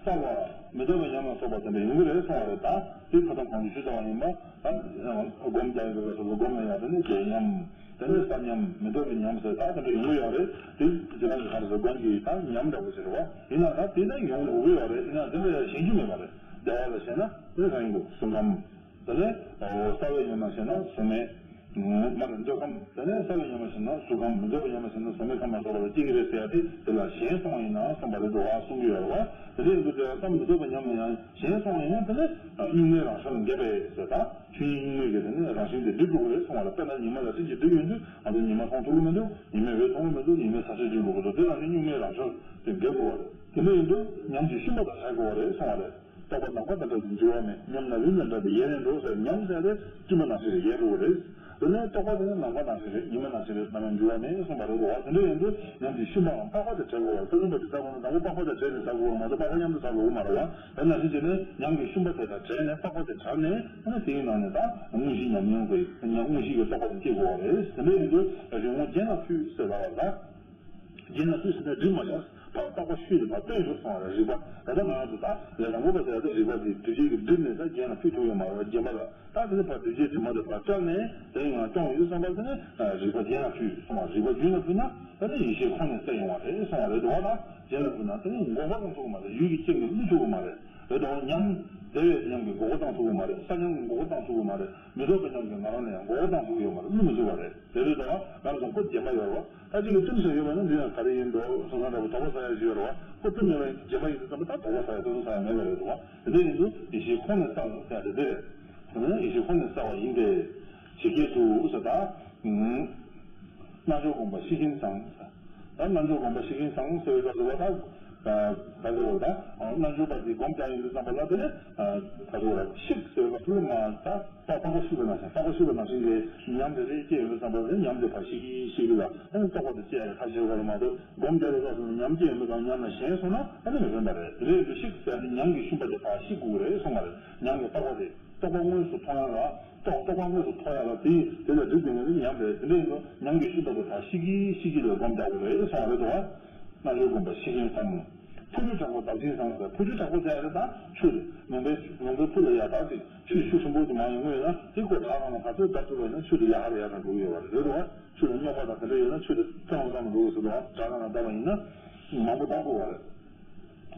གསལ་བ་མི་ལྡོག་པའི་ཉམས་ལ་སོགས་པ་དེ་འདྲ་ཡོང་གི་རེད་གསུང་བ་རེད། ད་དེ་ཁ་སང་གོང་དུ་ཞུས་ཚར་བ་ཡིན་པ། ད་སྒོམ་རྒྱག་ཡོང་གི་རེད་ཟེར་ལ་སྒོམ་ལ་ཡང་དེ་ནི་བདེ་ཉམས་དེ་ནི་གསལ་ཉམས་མི་ལྡོག་པའི་ཉམས་ཟེར་ད་དེ་འདྲ་ཡོང་གི་ཡོད་རེད། དེ་ཇི་ལྟར་གི་ག་རེ་ཟེར་སྒོམ་གྱི་ད་ཉམས་འདྲ་པོ་ཞིག་རེད་བ། ཡིན་ན་ད་དེ་ད་ཡོང་དགོས་ཀྱི་ཡོད་རེད། ཡིན་ན་དེ་འདྲ་ཡང་ཞེན་རྒྱུ་མེད་པ་རེད། བདེ་བ་ལ་ཞེན་ན་དེ་གང་ཡིན་དགོས་གསུང་གམ། དེ་ནས་གསལ་བའི་ཉམས་ལ་ཞེན་ན་གཟུགས་མེད། མ་རེད། འདོད་ཁམས་དེ་ནས་རྩ་བའི་ཉམས་པ་ཞིག་ན་གཟུགས་ཁམས། མི་འདོད་པ་ཉམས་པ་ཞིག་ན་གཟུགས་མེད་ཁམས་ལ་སོགས་པ་ལ་སྐྱེ་གི་རེད་ཟེར་ཡ་དེ་དེ་ལ་ཞེན་སོང་བ་ཡིན་ན་གསུངས་པ་རེད་འདུག་བ། གསུང་གི་ཡོད་རེད་བ། དེ་འདྲ་ཡིན་དུས་དེ་ལ་ཁམས་མི་འདོད་པ་ཉམས་ན་ཡང་ཞེན་སོང་བ་ཡིན་ན་དེ་ནས་གཉུག་མའི་རང་བཞིན་འགལ་བས་ཟེར། ད་ཆོས་དབྱིངས་གཉུག་མའི་གི་དེ་ནས་རང་བཞིན་དེ་འགྲིབ་འགྲོ་གི་རེད་གསུང་བ་རེད། དཔེར་ན་ཉི་མ་ལ་སྤྲིན་གྱིས་བསྒྲིབས་ཡོང་དུས་ང་ཚོ་ཉི་མ་མཐོང་ཐུབ་ཀྱི་མི་འདུག་ཉི་མའི་འོད་མཐོང་གི་མི་འདུག་ཉི་མའི་ས་ཆ་འགྲིབ་འགྲོ་གི་འདུག་དེ་ལ་ནི་གཉུག་མའི་རང་བཞིན་དེ་འགལ་དགོས་པ་རེད། དེ་འདྲ་ཡིན་དུས་ཉམས་ཀྱི་ཤུན་པ་དང་བྲལ་དགོས་པ་རེད་གསུང་བ་རེད། རྟོག་པ་ནམ་མཁའ་དང་འདྲ་ཞིང་འགྱུར་བ་མེད། ཉམས་ན་རི་དང་འདྲ་སྟེ་ཡལ་ནས་འགྲོ་ཟེར། ཉམས་ཟེར་ཏེ་སྤྲིན་པ་ནང་བཞིན་རེད། ཡལ་འགྲོ་གི་རེད། དེ་ནས་རྟོག་པ་དེ་ནི་ནམ་མཁའ་ནང་བཞིན་རེད། ཉི་མ་ནང་བཞིན་རེད། ནམ་ཡང་འགྱུར་བ་མེད་གསུངས་པ་རེད་འདུག་བ། དེ་འདྲ་ཡིན་དུས་ཉམས་ཀྱི་ཤུན་པའམ་པགས་པ་དེ་བྲལ་དགོས་པ་རེད། ད་རིམ་པ་དེ་ལྟ་དགོས་ན་དང་པོ་པགས་པ་དེ་བྲལ་ནས་ལྟ་དགོས་པ་མ་གཏོགས་པགས་པ་མཉམ་དུ་ལྟ་ལོག་གི་མ་རེད་བ། དེ་ནང་བཞིན་བྱས་ནས་ཉམས་ཀྱི་ཤུན་པ་དེ་དང་བྲལ་ནས་པགས་པ་དེ་བྲལ་ནས་ཨ་ནི་དེའི་ནང་ནས་ད་དངོས་གཞི་ཉམས་མྱོང་གི་ཉམས་དངོས་གཞི་གི་རྟོག་པ་དེ་སྐྱེ་དགོས་པ་རེད། དེ་འདྲ་ཡིན་དུས་རི་བོང་རྒྱན་ལ་ཕུལ་ཟེར་ལབ་པ་ལ། རྒྱན་ལ་ཕུལ་ཟེར་ན་སྒྲིབ་མ་བཞག་ཕར་པགས་པ་བཤུས་ཏེ་ཕར་བཏོན་ཤོག་གསུངས་པ་རེད། རིག་པ་ད་ལྟ་ང་ཚོ་ད་ལས་དང་པོ་པ་ཟེར་ཡ་ད་རིག་པ་དེ་འདུས་བྱས་ཀྱི་སྒྲིབ་ནས་ད་རྒྱན་ལ་ཕུལ་ཐུབ་ཡོད་མ་རེད་བ། རྒྱན་པ་ལ་ད་དེ་ནས་ཕར་འདུས་བྱས་སྒྲིབ་མ་དེ་ཕར་བཀྲལ་ནས་དེ་ཡང་སྐྱོང་ཡོད་བསམ་པ་དེ་ནས་རིག་པ་རྒྱན་ལ་ཕུལ་གསུངས་པ། རིག་པ་རྒྱན་ལ་ཕུལ་ན་ད་ནི་ཡེ་ཤེས་ཁོང་ནས་གསལ་ཡོང་བ་རེད་གསུངས་པ་རེད་འདུག་བ། ད་རྒྱན་ལ་ཕུལ་ན་དེ་ནི་འགོག་པ་བཏང་ཐུབ་ཀྱི་མ་རེད། ཡུལ་གྱི་རྐྱེན་གྱིས་བསླུ་ཐུབ་ཀྱི་མ་རེད། རེད་དོ། ཉམས་བདེ་བའི་ཉམས་ཀྱིས་འགོག་པ་བཏང་ཐུབ་ཀྱི་མ་རེད། ས་ཉམས་ཀྱིས་འགོག་པ་བཏང་ཐུབ་ཀྱི་མ་རེད། མི་ལྡོག་པའི་ཉམས་ཀྱིས་ང་རང་ལ་ཡང་འགོག་པ་བཏང་ཐུབ་ཀྱི་ཡོད་མ་རེད། བསླུ་མི་ཐུབ་པ་རེད། དེ་རེད་དོ། ང་རང་ཚོ་ཁོ་བརྒྱན་པ་ཡོད་རོ། ད་ཅིག་གི་གཏིང་ཟེར་ཡོད་པ་ནི་འདི་ཡང་ག་རེ་ཡིན་འགྲོ་སོང་ཙང་འདྲ་པོ་དོགས་པ་ཟ་ཡ་ཞིག་ཡོད་རོ། ཁོ་གཏིང་ཡོད་པ་བརྒྱན་པ་ཡིན་དུས་ཙམ་པ་ད་དོགས་པ་ཟ་ཡ་དེ་ཚོ་ཟ་ཡ་མེད་པ་རེད་དོ། དེ་འདྲ་ཡིན་དུས་ཡེ་ཤེས་ཁོང་ནས་བསལ་ཟེར་ཡ་དེ་འདི་རེད། དེ་ནས་ཡེ་ཤེས་ཁོང་ནས་བསལ་བ་ཡིན་ཏེ། ཇི་སྐད་དུ་ཟེར་ད། རྣལ་འབྱོར་སྒོམ་པ་ཤེས་ཀྱིན་ཟང་། ད་རྣལ་འབྱོར་སྒོམ་པ་ཤེས་ཀྱིན་ཟང་ཟེར་བའི་སྐབས་སུ་ལ་ད། ག་ཟེར་བ་ད། རྣལ་འབྱོར་པ་དེ་སྒོམ་རྒྱག་ཡིན་དུས་ཙམ་པ་ལ་དེ་ནས། ག་ཟེར་བ་ཤིག་ཟེར་བའི་སྐབས་སུ་ལ་མ་ད་པགས་པ་ཤུགས་པའི་ནང་བཞིན་པགས་པ་ཤུགས་པའི་ནང་བཞིན་གྱི་ཉམས་དེ་རེ་སྐྱེ་ཡོང་དུས་ཙམ་པ་ལ་ཉམས་དེ་ཕར་ཤེས་ཀྱིན་ཤེས་ཀྱིན་ལ་ཨ་ནི་རྟོག་པ་དེ་སྐྱེ་ཡ་ཁ་ཤས་ཡོད་པ་མ་གཏོགས་སྒོམ་རྒྱག་པའི་སྐབས་སུ་ཉམས་སྐྱེ་ཡོང་དུས་ཙམ་ཉམས་ལ་ཞེན་སོང་ན་ཨ་ནི་མི་ཕན་པ་རེད། དེ་རེད་དུས་ཤིག་ཟེར་ནས་ཉམས་ཀྱི་ཤུན་པ་དེ་ཕར་ཤེས་དགོས་ཀྱི་རེད་གསུངས་པ་རེད། ཉམས་ཀྱི་པགས་པ་དེ། རྟོག་པ་དངོས་སུ་མཐོང་ཡ་ལ། རྟོག་རྟོག་པ་དངོས་སུ་མཐོང་ཡ་ལ་དེ་དེ་ལ་སྒྲིབ་པའི་ངོས་ནས་ཉམས་རེད། དེ་འདྲ་ཡིན་དུས་ཉམས་ཀྱི་ཤུན་པ་དེ་ཕར་ཤེས་ཀྱིན་ཤེས་ཀྱིན་ལ་སྒོམ་རྒྱག་དགོས་རེད་གསུངས་པ་རེད་དོ། རྣལ་འབྱོར་སྒོམ་པ་ཤེས་ཀྱིན་ཟང་། ཕུ་ཆུ་དྲག་པོ་འདབ་ཆེན་ཟང་ཟེར། ཕུ་ཆུ་དྲག་པོ་ཟེར་ཡ་རེད་ད་ཆུ་རེད། ལུང་པའི་ལུང་པའི་ཕུ་ལ་ཡ་དྭགས་ཅིག་ཆུ་ཆུ་ཆེན་པོ་ཅིག་མར་ཡོང་གི་ཡོད་ན་དེ་ཁོ་བྲག་སྒང་ལ་ག་ཚོད་བརྡབ་ཐུབ་པ་ཡིན་ན་ཆུ་དེ་ཡར་ཧར་ཡར་ལ་འགྲོ་གི་ཡོད་པ་རེད་དོ། ཆུ་ལ་རྙོག་པ་དང་དེ་འདྲ་ཡོད་ན་ཆུ་དེ་ཐང་ཐང་ལ་འགྲོ་གི་ཟེར་དོ། བྲག་སྒང་ལ་བརྡབ་པ་ཡིན་ན་མང་པོ་བཏང་དགོས་པ་རེད།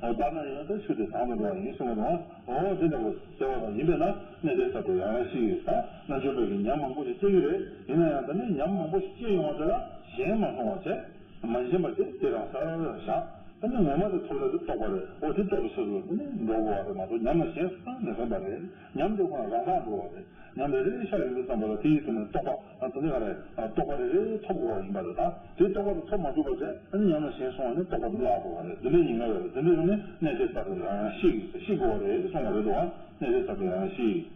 འོ་ལྟར་ན་ཡང་ད་ཆོས་དེ་དང་དུ་འགྲོ་བ་ཡིན་གསུངས་པ་དང་། འོ་དེ་འདྲ་བོ་གསལ་བ་དང་ཡིན་པས་ན་གནས་དེ་ས་དེ་ཡང་ཡང་ཤེས་ཡོད་ད། རྣལ་འབྱོར་པས་ཀྱི་ཉམས་མང་པོ་ཞིག་སྐྱེ་གི་རེད། ཡིན་ན་ཡང་ད་ནི་ཉམས་མང་པོ་ཞིག་སྐྱེ་ཡོང་བ་དེ་ལ་ཞེན་མ་སོང་བ་བྱས། མ་ཞེན་པ་བྱས་དེ་རང་སར་བཞག་ད་ནི་ངོ་མ་དེ་ཐོབ་ལ་དེ་རྟོགས་པ་རེད། འོ་དེ་རྟོགས་པའི་ཕྱིར་དུ་ནི་འགྲོ་དགོས་པ་རེད་མ་གཏོགས་ཉམས་ལ་ཞེན་སོང་ན་མི་ཕན་པ་རེད། ཉམས་དེ་ཁོ་ན་རང་སར་འགྲོ་བ་རེད། ཉམས་རེ་རེ་ཤར་ཡོང་དུས་ཙམ་པ་ལ་དེའི་ཐོག་ནས་རྟོགས་པ་ཨ་ཙི་ནི་ག་རེ་རྟོགས་པ་རེ་རེ་ཐོབ་དགོས་པ་ཡིན་པ་རེད་ད། དེ་རྟོགས་པ་དེ་ཐོབ་མ་ཐུབ་པ་བྱས་ཨ་ནི་ཉམས་ལ་ཞེན་སོང་བ་ནི་རྟོགས་པ་དེ་བརླག་འགྲོ་བ་རེད། དེ་འདྲ་ཡིན་ངེས་པ་རེད། དེ་འདྲ་ཡིན་ནི་གནས་དེ་ས་དེ་རང་ཡང་ཤེས་ཤེས་དགོས་པ་རེད་གསུངས་པ་རེད་དོ། གནས་དེ་ས་དེ་རང་ཡང་ཤེས།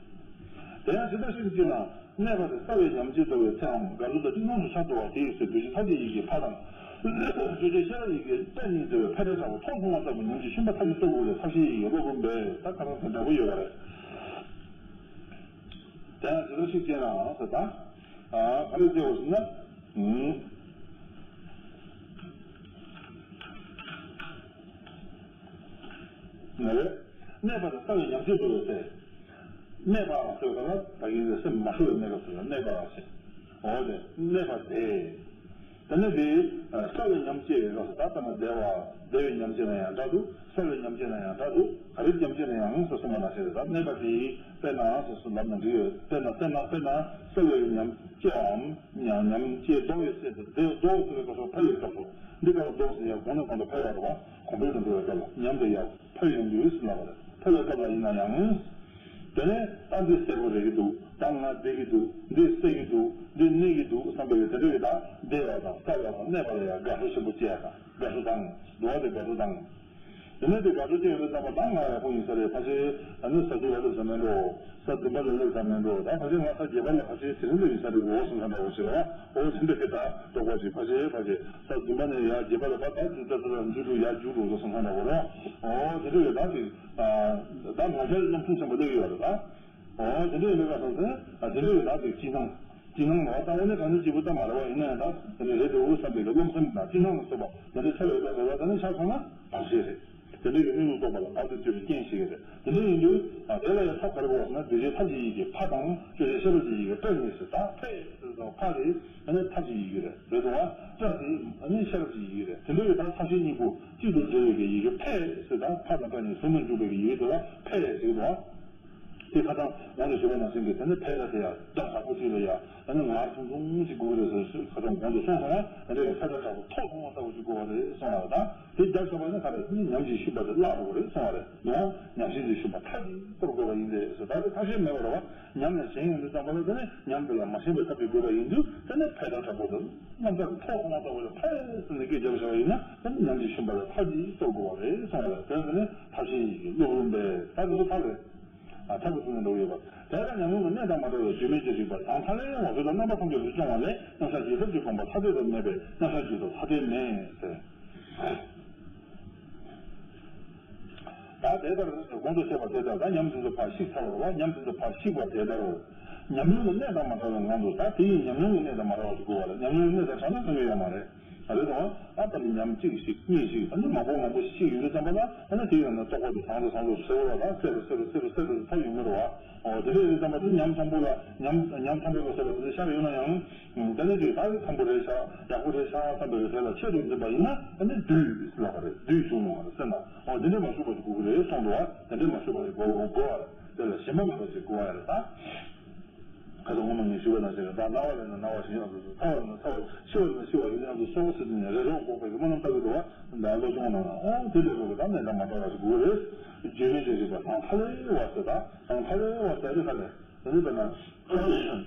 དེ་ཡང་ཇི་ལྟར་ཤེས་ཀྱི་ན། གནས་པ་དེ་རྩ་བའི་ཉམས་ཀྱིས་འདོར་བའི་ཚེའམ་དགའ་སྤྲོ་དང་སྤྲིན་ཕུང་དུ་ཆགས་འགྲོ་བ་དེའི་ཚེ་འདུ་བྱེད་མཐར་གྱིས་ཡི་གེ་ཕ་དང་། སྤྱོད་བྱེད་ཤེས་རབ་ཡི་གེ་པས་ནི་འདོར་བའི་ཕ་རེ་ཆགས་པ་ཐོག་མཐོང་བ་ལྟ་བུ་ཉམས་ཀྱི་ཤུན་པ་མཐའ་གཅིག་ཏུ་དགོས་ལས་ཐབས་ཤེས་ཡི་གེ་སློབ་དཔོན་པས་ད་ག་རང་དེ་འདྲ་པོ་ཡོད་པ་རེད། དེ་ཡང་ཇི་ལྟར་ཤེས་ཀྱི་ན་ཟེར་ད། ག་རེ་ཟེར་བ་ཟེར་ན། ནས་རེད། གནས་པ་དང་རྩ་བའི་ཉམས་ཀྱིས་འདོར་བའི་ཚེ། གནས་པ་ཟེར་བ་ལ་ད་གིན་སེམས་མ་ཤོར་བའི་གནས་སྐབས་སུ་གནས་པ་ཟེར། འོ་དེ་གནས་པ་དེ། དེ་ནས་དེ་རྩ་བའི་ཉམས་སྐྱེ་བའི་སྐབས་སུ་ད་ལྟ་ན་བདེ་བ་བདེ་བའི་ཉམས་སྐྱེ་ན་ཡང་འདྲ་འདུག་རྩ་བའི་ཉམས་སྐྱེ་ན་ཡང་འདྲ་འདུག་ག་རེ་ཉམས་སྐྱེ་ན་ཡང་ཟེར་གསུངས་པ་ནང་བཞིན་རེད། ད་གནས་པ་དེ་དཔེར་ན་ཟེར་སུ་ལབ་ན་འགྲིག་ཡོད། དཔེར་ན་དཔེར་ན་དཔེར་ན་རྩ་བའི་ཉམས་སྐྱེའམ་ཉམས་སྐྱེ་ལྡོག་པའི་ཚེ་དེ་ལྡོག་ཟེར་བའི་སྐབས་སུ་ཕ་ཡི་སྐབས་སུ་འདི་སྐབས་ལྡོག་ཟེར་ཡང་གོང་ནས་གོང་དུ་འཕེལ་བ་རེད་བ། གོང་འཕེལ་དུ་འགྲོ་བའི་སྐབས་ལ་ཉམས་དེ་ཡང་འཕེལ་ཡོང་དུས་ཟེར་ལབ་པ་རེད། འཕེལ་བའི་སྐབས་ལ་ཡིན་ན་ཡང་། དེ་ནས་ད་འདི་གསལ་པོ་རེག་གི་འདུག་ད་ང་བདེ་གི་འདུག་འདི་གསལ་གི་འདུག་འདི་གནས་ཀྱི་འདུག་བསམ་པའི་དེ་འདྲ་གི་ད་བདེ་བ་དང་བསྐལ་བ་དང་གནས་པ་ལ་ཡང་དགའ་སྤྲོ་ཆེན་པོ་སྐྱེ་ཡ་དང་དགའ་སྤྲོ་དང་འགྲོ་བ་དེ་དགའ་སྤྲོ་དང་། དེ་ནས་དེ་དགའ་སྤྲོ་སྐྱེ་ཡོང་དུས་ཙམ་པ་ད་ང་ཡག་པོ་ཡིན་ས་རེད། ཕལ་ཆེར་ཨ་ནི་ས་བཅུ་པ་སླེབས་ས་མེད་འགྲོ། ས་བདུན་པ་ལ་སླེབས་ས་མེད་འགྲོ། ད་ཕལ་ཆེར་ང་ས་བརྒྱད་པ་ལ་ཕལ་ཆེར་དེ་རིང་ལ་ཡིན་ས་རེད་འོ་སོང་ས་འདྲ་བོ་ཞིག་རེད་བ། འོ་དེ་འདྲ་གི་ད་རྟོགས་པ་ཞིག་ཕལ་ཆེར་ཕལ་ཆེར་ས་བདུན་པ་ནས་ཡར་བརྒྱད་པ་ལ་ཕར་ད་དུ་ད་དུ་ལ་འཇུག་འགྲོ་ཡར་འཇུག་འགྲོ་སོང་ས་འདྲ་བོ་རེད་བ། འོ་དེ་འདྲ་གི་ད་དེ་ད་ང་ཚོའི་རྣམ་གསུམ་ཆེན་པོ་སླེབས་ཡོད་རེད་ད། འོ་དེ་འདྲ་ཡིན་པའི་སྐབས་སུ་ཨ་དེ་འདྲ་ཡིན་ན་དེ་ཅི་སྣང་། ཅི་སྣང་ལ་ད་དངོས་གནས་གང་ཡིན་གཅིག་པུ་ལྟ་མ་རེད་བ། ཡིན་ན་ཡང་ད་དེ་འདྲ་རེད་འདུག་བསམ་པའི་གི་རློམ་སེམས་དང་ཅི་སྣང་ལ་སོགས་པ་དེ་འདྲ་ཆགས་པའི་སྐབས་སུ་ད་ནི་ཆགས་སོང་ན་བར་ཆད་རེད། དེ་འདྲ་གི་གནས་ལུགས་རྟོགས་པ་ལ་བར་དུ་གཅོད་པའི་རྐྱེན་ཞིག་རེད། དེ་འདྲ་ཡིན་དུས་ཨ་དེ་ལ་ཡང་ཐབས་ག་རེ་དགོས་ཟེར་ན་འདུས་བྱས་ཐབས་ཀྱི་ཡི་གེ་ཕ་དང་སྤྱོད་བྱེད་ཤེས་རབ་ཀྱི་ཡི་གེ་པས་ནི་ཟེར། ད་ཕས་ཟེར་དང་ཕ་དེ་ཨ་ནི་ཐབས་ཀྱི་ཡི་གེ་རེད། རེད་འདུག་བ། པས་དེ་ཨ་ནི་ཤེས་རབ་ཀྱི་ཡི་གེ་རེད། དེ་འདྲ་ཡི་ད་ཐབས་ཤེས་གཉིས་པོ་གཅིག་ཏུ་འབྲེལ་བའི་གི་ཡི་གེ་ཕས་ཟེར་དང་ཕ་དང་པས་ནི་ཟུང་དུ་འཇུག་པའི་གི་ཡི་གེ་དེ་ལ་ཕས་ཟེར་གི་འདུག་བ། དེ་ཁ་སང་གོང་དུ་ཞུས་པ་ནང་བཞིན་གྱི་དེ་ནི་ཕལ་ཆེར་ཡ་བརྡ་དྲག་པོ་ཅིག་ལ་ཡ་ཨ་ནི་ངར་ཐུང་ཐུང་ཅིག་དགོས་ཀྱི་རེད་ཟེར་ཁ་སང་གོང་དུ་གསུངས་སོང་བ། དེ་འདྲའི་ཕལ་ཆེར་དྲག་པོ་ཐོག་ཐུང་བ་ལྟ་བུ་ཅིག་དགོས་པ་རེད་གསུངས་པ་ལ། ད་དེ་རྒྱབ་ཤོག་པ་ནི་ག་རེ་ཉམས་ཀྱིས་ཞུམ་པ་དེ་བརླག་འགྲོ་གི་རེད་གསུངས་པ་རེད། འདུག་ཉམས་ཞིབ་ཀྱིས་ཞུམ་པ་མཐའ་གཅིག་གཏོར་དགོས་པ་ཡིན་ཏེ་ཟེར། ད་དེ་ཐབས་ཤེས་མེད་པ་རེད་བ། ཉམས་ལ་ཞེན་ཡོང་དུས་ཙམ་པ་ལ་དེ་ནི་ཉམས་དེ་ལ་མ་ཞེན་པའི་ཐབས་ཤེས་དགོས་པ་ཡིན་དུས་དེ་ནི་ཕལ་ཆེར་དྲག་པོ་དེ་རྣམ་ཐར་ཐོག་ཐུང་བ་ལྟ་བུ་ལ་ཕལ་ཆེར་ནི་སྐད་རྒྱབ་བཞག་པ་ཡིན་ན་དེ་ནི་ཉམས་ཀྱིས་ཞུམ་པ་ལ་མཐའ་གཅིག་གཏོར་དགོས་པ་རེད་གསུངས་པ་རེད། དེ་ནི་ཐབས་ཤེས་ཡིན་གྱི་སློབ་རུམ་པས་ད་དེ་ཚོ་ཐབས་རེད། ཨ་ཐབས་ཀྱི་ཚུལ་ནི་འགྲོ་གི་ཡོད་པ། དེ་ལྟར་ཉམས་མྱོང་གི་གནས་དང་མ་བྲལ་བའི་བརྗོད་མེད་ཀྱི་རིག་པ་ཟང་ཐལ་བའི་ངོ་བོ་ལ་རྣམ་པ་ཐམས་ཅད་དུ་སྐྱོང་བ་ལས་མཉམ་གཞག་རྗེས་ཐོབ་ཀྱི་དགོངས་པ་ཐ་དད་དུ་མེད་པས་མཉམ་གཞག་རྗེས་ཐོབ་ཐ་དད་མེད་ཟེར། ད་དེ་ལྟར་གོང་དུ་བཤད་པ་དེ་ལྟར་ད་ཉམས་དེ་ཚོ་ཕར་བཤིག་ཚར་བ་རེད་བ། ཉམས་དེ་ཚོ་ཕར་བཤིག་པ་དེ་ལྟར་ཉམས་མྱོང་གི་གནས་དང་མ་བྲལ་བའི་ངང་དུ། ད་དེ་ཡི་ཉམས་མྱོང་གི་གནས་དང་མ་བྲལ་བ་ཞིག་དགོས་པ་རེད། ཉམས་མྱོང་གི་གནས་དང་བྲལ་ན་ཐོན་གྱི་ཡོད་མ་རེད། ཨ་རེད་དང་། ཨ་ད་ནི་ཉམས་གཅིག་ཞིག་གཉིས་ཤིག་ཨ་ནི་མང་པོ་མང་པོ་ཞིག་ཡོད་དུས་ཙམ་པ་ལ་ཨ་ནི་དེ་ཡང་ན་རྟོགས་པ་དེ་ཟང་དུ་ཟང་དུ་གསལ་བོ་ལ་ད་གསལ་དུ་གསལ་དུ་གསལ་དུ་གསལ་དུ་ཐོབ་ཡོང་གི་རེད་བ། འོ་དེ་འདྲ་ཡོད་དུས་ཙམ་པ་དེ་ཉམས་མཐོན་པོ་ལ་ཉམས་ཉམས་མཐོན་པོ་ལ་ཟེར་བ་དེ་འདྲ་ཤར་ཡོད་ན་ཡང་། ད་ནི་དེ་ད་ནི་མཐོན་པོ་རེད་ཤག་ཡག་པོ་རེད་ཤག་བསམ་པའི་དེ་ལ་ཆེད་དུ་འཛིན་པ་ཡིན་ན་ཨ་ནི་བདུད་ལབ་པ་རེད། བདུད་བྱུང་ཡོང་བ་རེད་ཟེར་ན། འོ་དེ་འདྲ་མ་བྱུང་བ་ཞིག་དགོས་ཀྱི་རེད་གསུངས་འདུག་བ། དེ་འདྲ་མ་བྱུང་བ་ཞིག་དགོས་དགོས་དགོས་བ་རེད། དེ་ལ་ཞེན་པ་མེད་པ་ཞིག་དགོས་བ་རེད་ད། ཁ་སང་སྔོན་མ་ངས་ཞུས་པ་ནང་བཞིན་ད་སྣང་བ་ལས་ན་སྣང་བ་ཞིག་ཨ་ཙི་ཚ་བ་ལས་ན་ཚ་བ་ཤི་བ་ལས་ན་ཤི་བ་ཡིན་ཨ་ཙི་སོ་སོ་ཟེར་ནས་རེ་རོགས་འགོག་པའི་སྨོན་ལམ་ལྟ་གི་འདུག་བ། ད་བློ་སྦྱོང་ནང་ན་ཨོ་དེ་འདྲ་རོགས་ཀྱི་ད་ནས་ད་མ་ལྟ་བ་ཞིག་དགོས་རེད། བརྗོད་མེད་ཀྱི་རིག་པ་ཟང་ཐལ་བའི་བ་ཟེར་ད་ཟང་ཐལ་བའི་བ་ཟེར་རེད་ཁ་ལས་དེ་ནི་དཔེར་ན།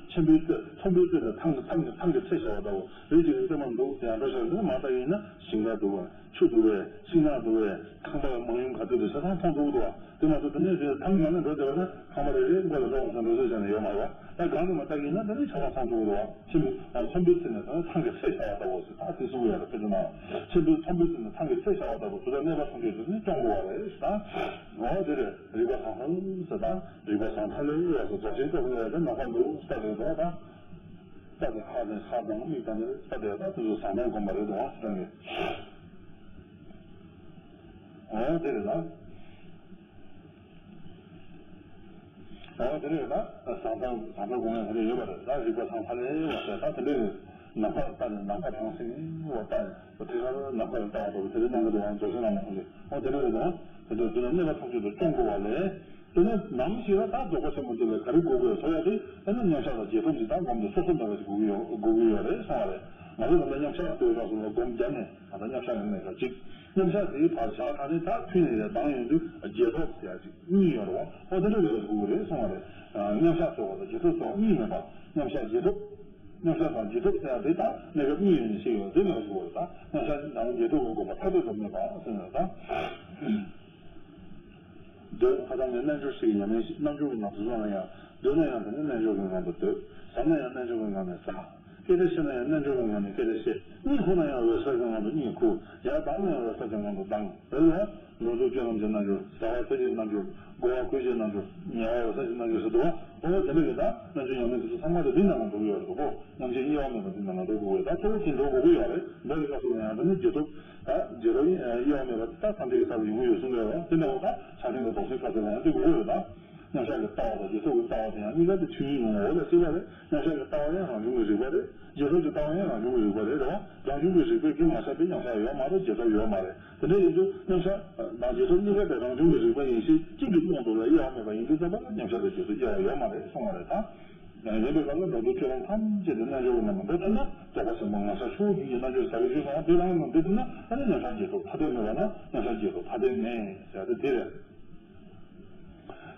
ཆེན་པོའི་རྩེ་མཐོན་པོའི་རྩེ་ལ་ཐང་གི་ཐང་གི་ཐང་གི་ཚད་བཞག་པ་ལྟ་བུ་རེད། ཅིག་གི་རྩེ་མོ་འདུག་དེ་ཡང་འགྲོ་ཤར་འདི་མ་ལྟ་ཡིན་ན་ཞིང་ཁ་འདུག་བ། ཆུ་འདུག་བས། ཤིང་ནགས་འདུག་བས། ཁང་པ་མང་ཡུམ་ག་ཚོད་དུ་ཆ་ཚང་མཐོང་ཐུབ་འདུག་བ། དེ་མ་ཚད་དེ་ནས་དེ་ཐང་ནང་ནས་འགྲོ་བསྡད་པ་ན་ཁང་པ་རེ་རེ་མགོ་ལ་འགྲོ་འོང་ས་འགྲོ་ས་བྱས་ནས་ཡོད་མ་རེད་བ། ད་སྒང་ནས་མ་ལྟ་ཡིན་ན་དེ་ནས་ཆ་ཚང་མཐོང་ཐུབ་འདུག་བ། ཆེན་པོ་མཐོན་པོའི་ཚད་ནས་ད་ཐང་གི་ཚད་བྱ་བ་ལྟ་བུ་ཟེར་ད་དེ་གསུང་གི་ཡོད་རེད། དཔེ་ཆ་ནང་ཆེན་པོའི་མཐོན་པོའི་ཚད་ནས་ཐང་གི་ཚད་བྱ་བ་ལྟ་བུ་དུ་ད་གནས་པ་ཐམས་ཅད་དུ་ནི་སྐྱོང་དགོས་བ་རེད་ད། འོ་དེ་རེད། རིག་པ་ཟང་ཐལ་ཟེར་ད། རིག་པ་ཟང་ཐལ་ལས་ཡོད་ཟེར་རྫོགས་ཆེན་སྐབས་ལ་ཡང་ནམ་མཁའ་འདུག་ས་རེད་དོ་ད། ས་དེ་ཧ་ནས་ཧ་དང་མིག་དང་ནི་ས་དེ་ད་དེ་ཚོ་ཟང་ཐལ་སྒོམ་པ་རེད་དོ་ཟེར་ནས། འོ་དེ་རེད་ད། འོ་དེ་རེད་ད། ཟང་ཐལ་ཟང་ཐལ་སྒོམ་ཡང་དེ་རེད་ཡོད་པ་རེད་ད། རིག་པ་ཟང་ཐལ་ལས་ཡོད་ཟེར་ད་དེ་འདྲས་རེད། ནམ་མཁའ་ལ་ལྟ་ནས་ནམ་མཁའ་རང་སེམས་ཡིན་པ་ལྟ་ནས་དེ་གར་ནམ་མཁའ་ལ་ལྟ་བ་ལྟ་བུ་དེ་རེད་གནང་གི་འདུག་ཨང་རྫོགས་ཆེན་ནང་ལ་ཁོང་གིས། འོ་དེ་འདྲ་རེད་དོ། དེ་འདྲ་དེ་ལ་གནས་པ་ཐམས་ཅད་དུ་སྐྱོང་དགོས་པ་ལས། དེ་ནས་ནམ་ཞིག་ལ་ད་རྫོགས་པ་ཆེན་པོ་འདི་ལ་ག་རེ་དགོས་དགོས་ཟེར་ཡ་དེ་ཨ་ནི་མཉམ་གཞག་དང་རྗེས་ཐོབ་འདི་དག་སྒོམ་དུ་སོ་སོ་མེད་པ་ཞིག་དགོས་ཀྱི་ཡོད་དགོས་ཀྱི་ཡོད་རེད་གསུངས་པ་རེད། ང་ཚོ་ད་ལྟ་མཉམ་གཞག་ལྟོས་ར་སོང་ལ་སྒོམ་བརྒྱབ་ནས་ད་ལྟ་མཉམ་གཞག་ཡང་མེད་པ་ཅིག་མཉམ་གཞག་དེའི་བར་བཞག་ད་ནི་ད་མཐུན་ནས་ཡར་ལྡང་ཡོང་དུས་རྗེས་ཐོབ་ཟེར་ཡ་ཅིག་གཉིས་ཡོད་རེད་བ། ཨོ་དེ་འདྲ་རེད་དགོས་ཀྱི་རེད་གསུངས་པ་རེད། མཉམ་གཞག་ཟེར་བ་དང་རྗེས་ཐོབ་ཟེར་བ་གཉིས་མེད་པ། མཉམ་གཞག་རྗེས་ཐོབ། མཉམ་གཞག་དང་རྗེས་ཐོབ་ཟེར་ཡ་དེ་དག་གནས་སྐབས་གཉིས་ཡོད་ནས་བཤད་ཡོད་དེ་མེད་པ་ཞིག་དགོས་རེད་ད། མཉམ་གཞག་དང་རྗེས་ཐོབ་ཀྱི་དགོངས་པ་ཐ་དད་དུ་མེད་པ་ཟེར་ཡོད་ད། འདོད། ཁ་སང་ངས་རྣལ་འབྱོར་ཞིག་གི་ཉམས་ལེན་ཞིག་རྣལ་འབྱོར་གྱི་ངང་དུ་བཟུང་ན་ཡང་འདོད་ན་ཡང་དེ་ནི་རྣལ་འབྱོར་གྱི་ངང་དུ་འདོད། ཟ་ན་ཡང་རྣལ་འབྱོར་གྱི་ངང་ནས་ཟ། སྐད་ཆ་བཤད་ན་ཡང་རྣལ་འབྱོར་གྱི་ངང་ནས་སྐད་ཆ་བཤད། གཉིད་ཁུག་ན་ཡང་འོད་གསལ་གྱི་ངང་དུ་གཉིད་ཁུག་ཡར་ལྡང་ན་ཡང་འོད་གསལ་གྱི་ངང་དུ་ལྡང་། རེད་ལ། འགྲོ་འདུག་སྤྱོད་ལམ་གྱི་རྣལ་འབྱོར། ཟ་བ་འཐུང་བྱེད་རྣལ་འབྱོར། འགོ་བ་འཁོར་བྱེད་རྣལ་འབྱོར། ཉལ་བ་འོད་གསལ་གྱི་རྣལ་འབྱོར་ཟེར་འདུག་བ། འོ་དེ་འདྲ་གི་ད་རྣལ་འབྱོར་ཉམས་ལེན་དེ་ཚོ་ཚང་མ་དེ་འདི་ནང་ལ་འགྲོ་གི་ཡོད་རེད་འདུག་གོ། རྣམ་མཁྱེན་དབྱེ་བ་མེད་པ་འདི་ནང་ལ་འགྲོ་དགོས་ཀྱི་ཡོད་ད། གཙོ་བོ་དེ་འགྲོ་དགོས་ཀྱི་ཡོད་རེད། འདི་གི་སྐབས་སུ་ཡང་དེ་ནི་རྗེས་ཐོབ། ད་རྗེས་ཐོབ་དབྱེ་བ་མེད་པ་ད་ཐམས་ཅད་ཀྱི་ས་བོན་ཡོང་གི་ཡོད་གསུངས་ཡོད་རེད། དེ་འདྲ་བ་ད་ཕྱག་ཆེན་གྱི་རྫོགས་ཆེན་སྐབས་སུ་ཡང་འདི་དགོས་ཀྱི་ཡོད་ད། མཉམ་གཞག་གི་ལྟ་བ་དང་རྗེས་ཐོབ་ཀྱི་ལྟ་བ་དེ་ཡང་གཉིས་ཀ་དེ་ཆོས་ཉིད་ངོ་བོ་ལ་གཅིག་པ་རེད། མཉམ་གཞག་གི་ལྟ་བ་ཡང་རང་བྱུང་གི་རིག་པ་རེད། རྗེས་ཐོབ་ཀྱི་ལྟ་བ་ཡང་རང་བྱུང་གི་རིག་པ་རེད་རེད་བ། རང་བྱུང་གི་རིག་པའི་རྒྱུན་མ་ཆད་པའི་མཉམ་གཞག་ཡོད་མ་རེད། རྗེས་ཐོབ་ཡོད་མ་རེད། དེ་འདྲ་ཡིན་དུས་མཉམ་གཞག་དང་རྗེས་ཐོབ་གཉིས་ཀ་དེ་རང་བྱུང་གི་རིག་པ་ཡིན་ཞེས་གཅིག་གི་སྟེང་དུ་ལ་དབྱེ་བ་མེད་པ་ཡིན་དུས་ཙམ་པ་ལ་མཉམ་གཞག་དང་རྗེས་ཐོབ་དབྱེ་བ་ཡོད་མ་རེད་གསུང་བ་རེད་ད། ཡིན་པའི་སྐབས་ལ་འགྲོ་འདུག་སྤྱོད་ལམ་ཐམས་ཅད་དེ་རྣལ་འབྱོར་གྱི་ལམ་ལ་འགྲོ་ཐུབ་ན་རྫོགས་པ་ཆེན་པོ་ངང་ས་ཆུ་བོ་བརྒྱུད་ཀྱི་རྣལ་འབྱོར་ཟབ་པའི་ཆོས་སོང་བ་དེ་ལམ་ལ་འགྲོ་ཐུབ་ན་ཨ་ནི་མཉམ་གཞག་རྗེས་ཐོབ་ཐ་དད་མེད་པ་ན་མཉམ་གཞག་རྗེས་ཐོབ་ཐ་དད་མེད་ཟེར་ཏེ་དེ་རེད།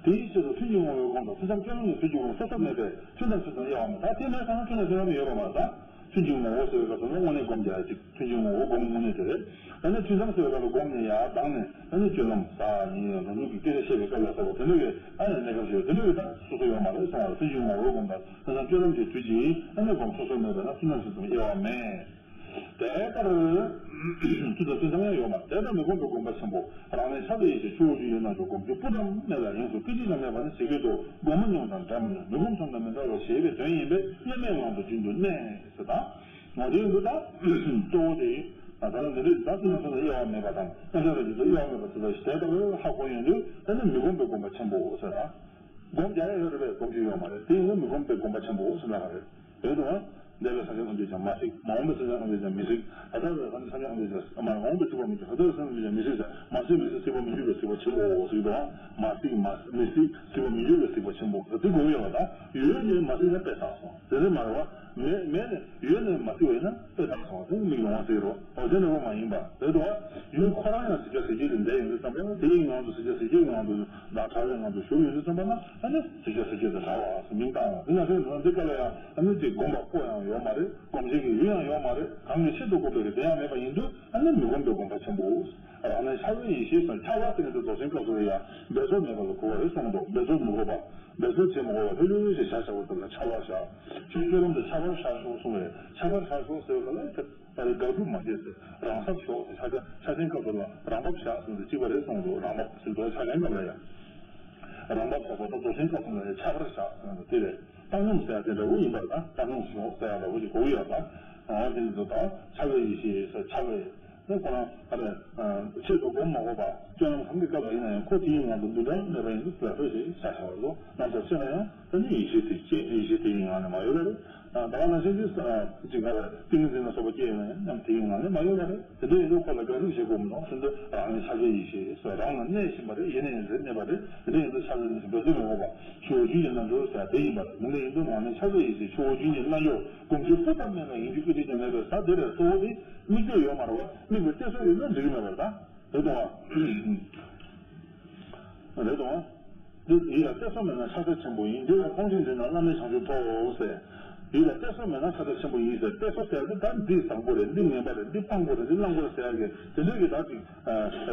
དེའི་ཕྱིར་དུ་ཐུན་གྱི་ངོ་བོའི་སྒོམ་དང་ཐུན་མཚམས་སྤྱོད་ལམ་གྱི་ཐུན་གྱི་སྒོམ་སོ་སོར་མེད་པས་ཐུན་དང་ཐུན་མཚམས་དབྱེ་བ་མེད། ད་དེ་མེད་ཙང་ཐུན་དང་ཐུན་མཚམས་ཡོད་པ་མ་ཟད། ཐུན་གྱི་ངོ་བོ་ཟེར་བའི་སྐབས་སུ་ནི་དངོས་གནས་སྒོམ་རྒྱག་ཡ་གཅིག་ཐུན་གྱི་ངོ་བོ་སྒོམ་དངོས་གནས་དེ་རེད། ད་ནི་ཐུན་མཚམས་ཟེར་བའི་སྐབས་ལ་སྒོམ་ནས་ཡར་ལྡང་ནས་ཨ་ནི་སྤྱོད་ལམ་ཟ་ཉལ་རང་བྱུང་གི་སྐད་ཆ་བཤད་པའི་སྐབས་ལ་ཟ་བ་དེ་འདྲ་གི་ཨ་ནི་གནས་སྐབས་ཤིག་དེ་འདྲ་གི་ད་སོ་སོ་ཡོད་མ་རེད་གསུང་བ་ཐུན་གྱི་ངོ་བོའི་སྒོམ་དང་ཐུན་མཚམས་སྤྱོད་ལམ་གྱི་དུས་ཀྱི་ཨ་ནི་སྒོམ་སོ་སོ་མེད་པས་ན་ཐུན་མཚམས་སུ་དབྱེ་བ་མེད། དེ་ལྟར། ཐུན་དང་ཐུན་མཚམས་ཡང་ཡོད་མ་རེད། དེ་ལྟར་མི་ཁོམ་པའི་སྒོམ་པ་ཆེན་པོ་རང་ལས་ཁྱབ་པའི་ཡེ་ཤེས་ཆུ་བོ་བརྒྱུད་ཀྱི་རྣལ་འབྱོར་སྒོམ་རྒྱུ་སྤུ་ཙམ་མེད་ལ་ཡོངས་སུ་སྐད་ཅིག་ཀྱང་མེད་པ་ནི་ཇི་སྐད་དུ་སྒོམ་མང་ཉུང་དང་འབྲལ་མི་ནུས། མི་ཁོམ་ཙམ་དང་མི་འབྲལ་བར་ཞེས་པའི་དོན་ཡིན་པས་དབྱེར་མེད་ངང་དུ་རྒྱུན་དུ་གནས་ཟེར་དང་། ངོ་དེ་ཡིན་དུས་ད། གཙོ་བོ་དེ། ད་ལྟ་འདི་འདྲ་ད་ཐུན་མཚམས་དབྱེ་བ་མེད་པ་དང་མཉམ་གཞག་དང་རྗེས་ཐོབ་དབྱེ་བ་མེད་པ་ཟེར་བ་ཞིག་དེ་ལྟར་ཧ་གོ་ཡོང་དུས་ད་ནི་མི་ཁོམ་པའི་སྒོམ་པ་ཆེན་པོ་ཟེར་དང་། སྒོམ་རྒྱག་ཡ་ཡོད་རེད་པས་སྒོམ་རྒྱུ་ཡོད་མ་རེད། དེ་ཡིན་དུས་མི་ཁོམ་པའི་སྒོམ་པ་ཆེན་པོ་ཟེར་ལབ་པ་རེད། རེད་འདུག་ཨ། འདས་པའི་སེམས་ཅན་ཐམས་ཅད་ཀྱང་མ་སྲིད། མ་འོངས་པའི་སེམས་ཅན་ཐམས་ཅད་ཀྱང་མི་སྲིད། ད་ལྟ་བའི་སེམས་ཅན་ཐམས་ཅད་ཀྱང་མ་འོངས་པའི་སྲིད་པ་མི་འགྱུར། ད་ལྟ་བའི་སེམས་ཅན་ཐམས་ཅད་ཀྱང་མི་སྲིད་ཟེར། མ་སྲིད་མི་སྲིད་སྲིད་པ་མི་འགྱུར་བའི་སྲིད་པ་ཆེན་པོའོ་ཟེར་གྱི་འདུག་མ་སྲིད་མ་མི་སྲིད་སྲིད་པ་མི་འགྱུར་བའི་སྲིད་པ་ཆེན་པོ་ཟེར་དེ་གོ་ཡོད་པ་དང་། ཡོད་ཀྱང་མ་སྲིད་ན་དཔེ་བཏགས་སོང་ཟེར་རེད་མ་རེད་བ། མེད་མེད་ནས་ཡོད་ནས་མ་སྲིད་པ་ཡིན་ན་དཔེ་བཏགས་སོང་ཟེར་མིག་ལོང་བ་ཟེར་རོ། འོ་དེ་འདྲ་བོ་མ་ཡིན་པ་རེད་དོ། ཡོད་ཁོ་རང་ཡང་གཟིགས་རྒྱ་གཟིགས་རྒྱུ་ལས་འདས་ཡོང་དུས་ཙམ་པ་ན་དེའི་ངང་དུ་གཟིགས་རྒྱ་གཟིགས་རྒྱུའི་ངང་དུ་བདག་གྲགས་པའི་ངང་དུ་ཞུགས་ཡོང་དུས་ཙམ་པ་ན་ཨ་ནི་གཟིགས་རྒྱ་གཟིགས་རྒྱུ་དང་གྲགས་པ་ཟེར་མིང་བཏགས་ཡང་དེ་ན་ཁྱོད་ནང་འདི་ག་ལ་ཡང་ཨ་ནི་དེ་སྒོམ་པ་པོ་ཡང་ཡོད་མ་རེད། སྒོམ་བྱེད་ཀྱི་ཡུལ་ཡང་ཡོད་མ་རེད། གང་གི་ཆེད་དུ་བསྒོམས་པའི་གི་དེ་ཡང་མེད་པ་ཡིན་དུས་ཨ་ནི་མི་སྒོམ་པའི་སྒོམ་པ་ཆེན་པོ། རང་ལས་ཁྱབ་པའི་ཡེ་ཤེས་སམ་ཁྱབ་པ་ཟེར་མཁན་དེ་རྫོགས་ཆེན་སྐབས་སུ་ལ་ཡང་འབད་རྩོལ་མེད་པ་ལ་གོ་བ་རེད་གསུངས་འདུག་འབད་རྩོལ་མི་དགོས་པ། འབད་རྩོལ་བྱེད་མི་དགོས་པ་ལྷོད་ལྷོད་ཅིག་བཞག་བྱ་བ་དེ་ལ་ཁྱབ་པར་བཞག་ཆོས་སྤྱོད་ལམ་དུ་ཁྱབ་པར་བཞག་ཤོག་གསུངས་པས། ཁྱབ་པར་བཞག་ཤོག་ཟེར་བ་ལ་ད་རེས་དགག་སྒྲུབ་མ་བྱས་ཟེར། རང་སར་ཞོག་ཟེར། ཕྱག་ཆ་ཕྱག་ཆེན་སྐབས་སུ་ལ་རང་བབས་བཞག་ཟེར་ནས་གཅིག་པ་རེད་གསུངས་འདུག་རང་བབས་ཟེར་དུས་ཕྱག་ཆེན་སྐབས་ལ་ཡང་རང་བབས་ཟེར་བ་དང་རྫོགས་ཆེན་སྐབས་སུ་ལ་ཡང་ཁྱབ་པར་བཞག་ཟེར་ན་དེ་རེད། བཏང་སྙོམས་ཟེར་ཡ་དེ་འདྲ་བོ་ཡིན་པར་ད་བཏང་སྙོམས་ཞོག་ཟེར་ཡ་འདྲ་བོ་ཞིག་གོ་གི་ཡོད་ད། འོ་དེ་འདི་ཚོ་ད་ཁྱབ་པའི་ཡེ་ཤེས་ཟེར་ཁྱབ་པའི། ནི་ཁོ་རང་ཨ་ནི་ཆེད་དུ་སྒོམ་མ་དགོས་པ་སྤྱོད་ལམ་གང་གི་སྐབས་ལ་ཡིན་ན་ཡང་ཁོ་དེའི་ངང་དུ་འདུ་འབྲལ་མེད་པ་ཡིན་དུས་ལ་ལྟོས་ཤིག་ཤ་ཤ་བར་དུ་རྣམ་པར་ཕྱེ་ན་ཡང་ད་ནི་ཡེ་ཤེས་དེ་སྐྱེ་ཡེ་ཤེས་དེའི་ངང་ནས་མ་ཡོད་པ་རེད། ད་ག་ནང་བཞིན་དུ་ཅིག་ག་རེ་ཏིང་ངེ་འཛིན་ལ་སོགས་པ་སྐྱེས་ཡོད་ན་ཡང་ནམ་དེའི་ངང་ནས་མ་ཡོད་པ་རེད། དེ་འདྲ་ཡིན་དུས་ཁོ་ལ་དགག་སྒྲུབ་བྱེད་དགོས་མི་འདུག་ཟེར་དུས་རང་ལས་ཁྱབ་པའི་ཡེ་ཤེས་སོ་རང་ལ་གནས་བཞིན་པ་རེད། ཡེ་ནས་ཡེ་ནས་གནས་པ་རེད། དེ་འདྲ་ཡིན་དུས་ཁྱབ་པའི་ཡེ་ཤེས་འབད་རྩོལ་མི་དགོས་པ་ཆོས་རྒྱུན་གྱི་རྣལ་འབྱོར་ཟེར་དེ་ཡིན་པ་རེད། དེ་འདྲ་ཡིན་དུས་རང་ལས་ཁྱབ་པའི་ཡེ་ཤེས་ཆོས་རྒྱུན་གྱི་རྣལ་འབྱོར་སྒོམ་རྒྱུ་སྤུ་ཙམ་མེད་པ་ཡིན་རྒྱུ་ཀུན་བརྟགས་ཀྱང་མེད་པའི་ས་དེ་རེད། གཙོ་བོ་དེ། དམིགས་གཏད་ཡོད་མ་རེད་བ། དམིགས་པའི་གཏད་སོ་ཡོད་ན་འགྲིག་གི་མེད་པ་རེད་ད། རེད་དོ། རེད་དོ། འདི་ཡིད་ལ་གཏད་སོ་མེད་ན་ཕྱག་རྒྱ་ཆེན་པོ་ཡིན། འདི་ལ་ཕོངས་ཤིང་འདྲིས་ན་བླ་མའི་བྱང་ཆུབ་ཐོབ་ཟེར། ཡིད་ལ་གཏད་སོ་མེད་ན་ཕྱག་རྒྱ་ཆེན་པོ་ཡིན་ཟེར། གཏད་སོ་ཟེར་ཡ་དེ་ད་འདི་བཟང་པོ་རེད། འདི་ངན་པ་རེད། འདི་སྤང་དགོས་རེད། འདི་བླང་དགོས་རེད་ཟེར་ཡ་གི་དེ་འདྲའི་གི་ད་ཅིག་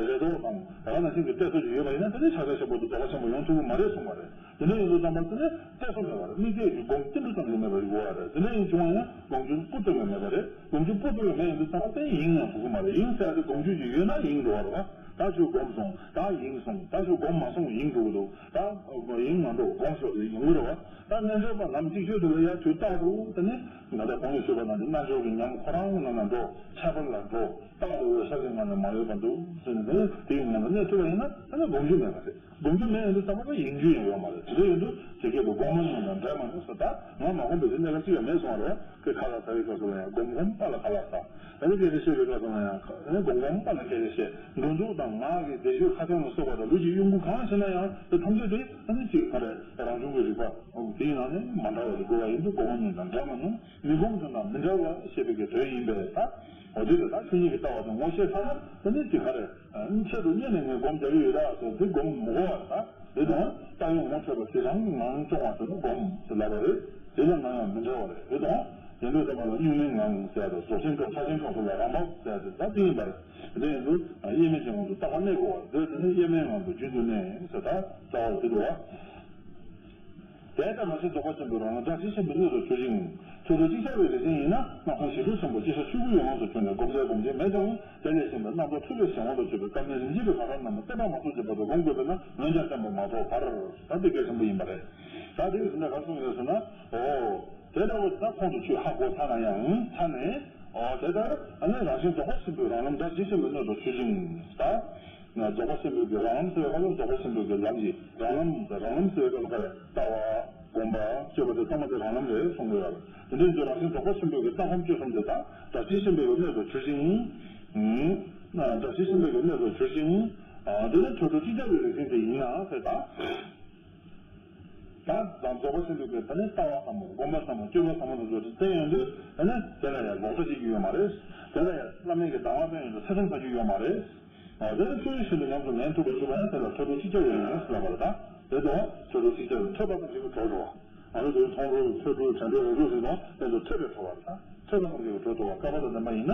རེ་དོགས་དང་ད་ག་ནང་བཞིན་གྱི་གཏད་སོ་ཅིག་ཡོད་པ་ཡིན་ན་དེ་ནི་ཕྱག་རྒྱ་ཆེན་པོ་དེ་རྫོགས་པ་ཆེན་པོ་ཡོང་ཐུབ་ཀྱི་མ་རེད་གསུངས་པ་རེད། དེ་འདྲ་ཡིན་དུས་ཙམ་པ་དེ་ནི་གཏད་སོ་མེད་པ་རེད། དམིགས་གཏད་ཀྱི་སྒོམ་ཏིལ་འབྲུ་ཙམ་ཞིག་མེད་པ་ཞིག་དགོས་པ་རེད། དེ་འདྲ་ཡིན་བྱུང་བ་ཡིན་ན་སྒོམ་རྒྱུ་སྤུ་ཏོག་ཀྱང་མེད་པ་རེད། སྒོམ་རྒྱུ་སྤུ་ཏོག་ཀྱང་མེད་ཡིན་དུས་ཙམ་པ་དེ་ཡེངས་ཡང་ཐུབ་ཀྱི་མ་རེད། ཡེངས་ཟེར་ཡ་དེ་སྒོམ་རྒྱུ་ཞིག་ཡོད་ན་ཡེངས་འགྲོ་བ་རེད་བ། ད་ཁྱོད་སྒོམ་སོང་། ད་ཡེངས་སོང་། ད་ཁྱོད་སྒོམ་མ་སོང་ཡེངས་འགྲོ་གི་འདུག་ད་ཡེངས་མ་འགྲོ། སྒོམ་ཤོག་ཟེར་ཡོང་གི་རེད་བ། ད་རྣལ་འབྱོར་པ་ལམ་གཅིག་ཤོས་དེ་ལ་ཡ་དུས་རྟག་ཏུ་དེ་ནི་ང་ཚོ་གོང་ནས་ཞུས་པ་ནང་བཞིན་རྣལ་འབྱོར་གྱི་ཉམས་ཁོ་རང་ནང་ན་འགྲོ། ཁྱད་པར་ལ་འགྲོ། རྟག་ཏུ་འོད་གསལ་གྱི་ངང་ནས་མ་ལུས་པ་འདུག་ཟེར་ནས་དེ་ཡི་ངང་དུ་གནས་ཐུབ་པ་ཡིན་ན་ད་ནི་སྒོམ་རྒྱུ་མེད་པ་རེད། སྒོམ་རྒྱུ་མེད་ཡིན་དུས་ཙམ་པ་ལ་ཡེངས་རྒྱུ་ཡང་ཡོད་མ་རེད། དེ་འདྲ་ཡིན་དུས་ཇི་སྐད་དུ་སྒོམ་མ་ཉམས་དང་འབྲལ་མ་ཉམས་ཟེར། ད་ང་མ་སྒོམ་པའི་ཚེ་གནས་སྐབས་གཅིག་ཡང་མེད་གསུང་བ་རེད་བ། དེ་ཁ་ལག་ཟ་བའི་སྐབས་སུ་ལ་ཡང་སྒོམ་སྒོམ་པ་ལ་ཁ་ལག་ཟ། ཨ་ནི་སྐད་ཆ་བཤད་པའི་སྐབས་སུ་ལ་ཡང་ཨ་ནི་སྒོམ་སྒོམ་པ་ལ་སྐད་ཆ་བཤད། འགྲོ་འདུག་དང་ངག་གི་བཟླས་བརྗོད་ཁ་ཚང་ལ་སོགས་པ་དང་ལུས་ཀྱི་གཡོ་འགུལ་གང་བྱེད་ན་ཡང་དེ་ཐམས་ཅད་དེ་ཨ་ནི་གཅིག་ག་རེ་རང་བྱུང་གི་རིག་པ་དེའི་ནང་ནས་མ་འདྲ་བ་ཞིག་དགོས་པ་ཡིན་དུས་སྒོམ་མ་ཉམས་དང་འབྲལ་མ་ཉམས། མི་སྒོམ་དོན་དང་མི་འབྲལ་བ་ཞེས་པའི་གི་དོན་ཡིན་པས་ད། འོ་དེ་ལ་ད་ཆོས་ཉིད་ཀྱི་ལྟ་བ་དེ་ངོ་ཤེས་ཚར་ན་དེ་ནི་ཅི་ག་རེ། ཆེད་དུ་གཉེར་ནས་ངས་སྒོམ་རྒྱག་གི་ཡོད་ད་ཟེར་དེ་སྒོམ་མི་དགོས་པར་ད། དེ་དང་རྟགས་ཡོད་ངོ་འཕྲོད་པ་ཞེ་སྡང་གི་ངང་སྐྱོང་བ་དེ་ནི་སྒོམ་ཞེས་ལབ་པ་རེད། དེ་ལ་ནམ་ཡང་མི་འབྲལ་བ་རེད། དེ་དང་ཡིན་དུས་ཙམ་པ་ལ་གཉུག་མའི་ངང་ཟེར་ཡ་དང་རྫོགས་ཆེན་སྐབས་ཕྱག་ཆེན་སྐབས་སུ་ལ་རང་བབས་ཟེར་ཡ་དེ་ད་དེ་ཡིན་པ་རེད། དེ་ཡིན་དུས་དབྱེར་མེད་ཀྱི་ངང་དུ་རྟག་པར་གནས་དགོས་པ་རེད། དེ་ནི་དབྱེར་མེད་ངང་དུ་རྒྱུན་དུ་གནས་ཟེར་ད་རྩ་བ་རེད་དོ། དེ་ལྟར་རང་བཞིན་རྫོགས་པ་ཆེན་པོའི་རང་ལམ་སྒྲ་ཇི་བཞིན་པའི་སྣོད་དུ་གྱུར་ཅིང་། ཐོས་གྲོལ་ཅིག་ཅར་བའི་རིགས་ཅན་ཡིན་ན་སྣང་སེམས་ཞི་ཁྲོའི་ཆེན་པོ་ཅིག་ཤར་ཆོས་སྐུའི་ཡུལ་ལམ་དུ་གྱུར་ནས་སྒོམ་བྱ་སྒོམ་བྱེད་མེད་ཀྱང་དེ་ལས་གཞན་པའི་རྣམ་རྟོག་འཁྲུལ་པའི་གཞན་དབང་དུ་གྱུར་པའི་སྐབས་ནས་རིམ་གྱིས་པའི་བར་རྣམས་བསྟན་པ་མ་ཐོབ་ཀྱི་བར་དུ་སྒོམ་དགོས་པས་ན་འོན་ཀྱང་བསྟན་པ་མ་ཐོབ་པར་ད་དེ་གལ་ཆེན་པོ་ཡིན་པ་རེད། ད་དེ་ཡིས་ཟིན་ན་ག་རེ་གསུངས་ཡོད་ཟེར་ན། འོ། དེ་ལྟ་བུ་ད་ཁོང་དུ་ཆུད་ཧ་གོ་ཚར་ན་ཡང་ཚར་ནས། འོ་དེ་ལྟར་ཨ་ནི་རང་བཞིན་རྫོགས་པ་ཆེན་པོའི་རང་ལམ་སྒྲ་ཇི་བཞིན་པའི་སྣོད་དུ་གྱུར་ཅིང་། ད། རྫོགས་པ་ཆེན་པོའི་གི་རང་ལམ་ཟེར་བའི་སྐབས་ལ་རྫོགས་པ་ཆེན་པོའི་གི་ལམ་གྱི་རང་ལམ་དང་རང་ལམ་ཟེར་བའི་སྐབས་ལ་ག་རེ་ལྟ་བ། སྒོམ་པ། སྤྱོད་པ་དེ་ཚང་མ་དེ་རང་ལམ་རེད་གསུང་གི་ཡོད་རེད། དེ་འདྲའི་ཚོ་རང་བཞིན་རྫོགས་པ་ཆེན་པོའི་གི་ལྟ་སྒོམ་སྤྱོད་གསུམ་དེ་དག་སྒྲ་ཇི་བཞིན་པའི་གི་སྣོད་དུ་གྱུར་ཅིང་། སྒྲ་ཇི་བཞིན་པའི་གི་སྣོད་དུ་གྱུར་ཅིང་། དེ་ནི་ཐོས་གྲོལ་ཅིག་ཅར་བའི་རིགས་ཅན་དེ་ཡིན་ན་ཟེར་ད། ད་རྫོགས་པ་ཆེན་པོའི་གི་ད་ནི་ལྟ་བ་ཟབ་མོ་སྒོམ་པ་ཟབ་མོ་སྤྱོད་པ་ཟབ་མོ་དེ་ཚོ་བསྟན་ཡོང་དུས་ད་ནི་དེ་ལ་ཡང་ལོག་ལྟ་བྱེད་རྒྱུ་ཡོད་མ་རེད། དེ་ལ་ཡང་བླ་མའི་གི་གདམས་ངག་བསྟན་ཡོང་དུས་ཚེ་ཐུང་ཟ་རྒྱུ་ཡོད་མ་རེད། ཨ་དེ་ནི་ཆོས་བཞིན་དུ་ཉམས་སུ་ལེན་ཐུབ་པར་གྱུར་པ་ཡང་དེ་ལ་ཐོས་གྲོལ་ཅིག་ཅར་བའི་རིགས་ཅན་ཟེར་ལབ་པ་རེད་ད། དེ་དང་ཐོས་གྲོལ་ཅིག་ཅར་ཐོས་པ་ཙམ་ཞིག་གིས་གྲོལ་འགྲོ་བ། ང་ཚོ་དེ་མཐོང་གྲོལ་ཐོས་གྲོལ་དྲན་གྲོལ་རེག་གྲོལ་ཟེར་དང་དེ་ཚོ་ཐོས་པས་གྲོལ་བ་རེད་ད། ཐོས་པ་ཙམ་ཞིག་གིས་གྲོལ་ཐུབ་པ་བསྐལ་པ་དང་ལྡན་པ་ཡིན་ན།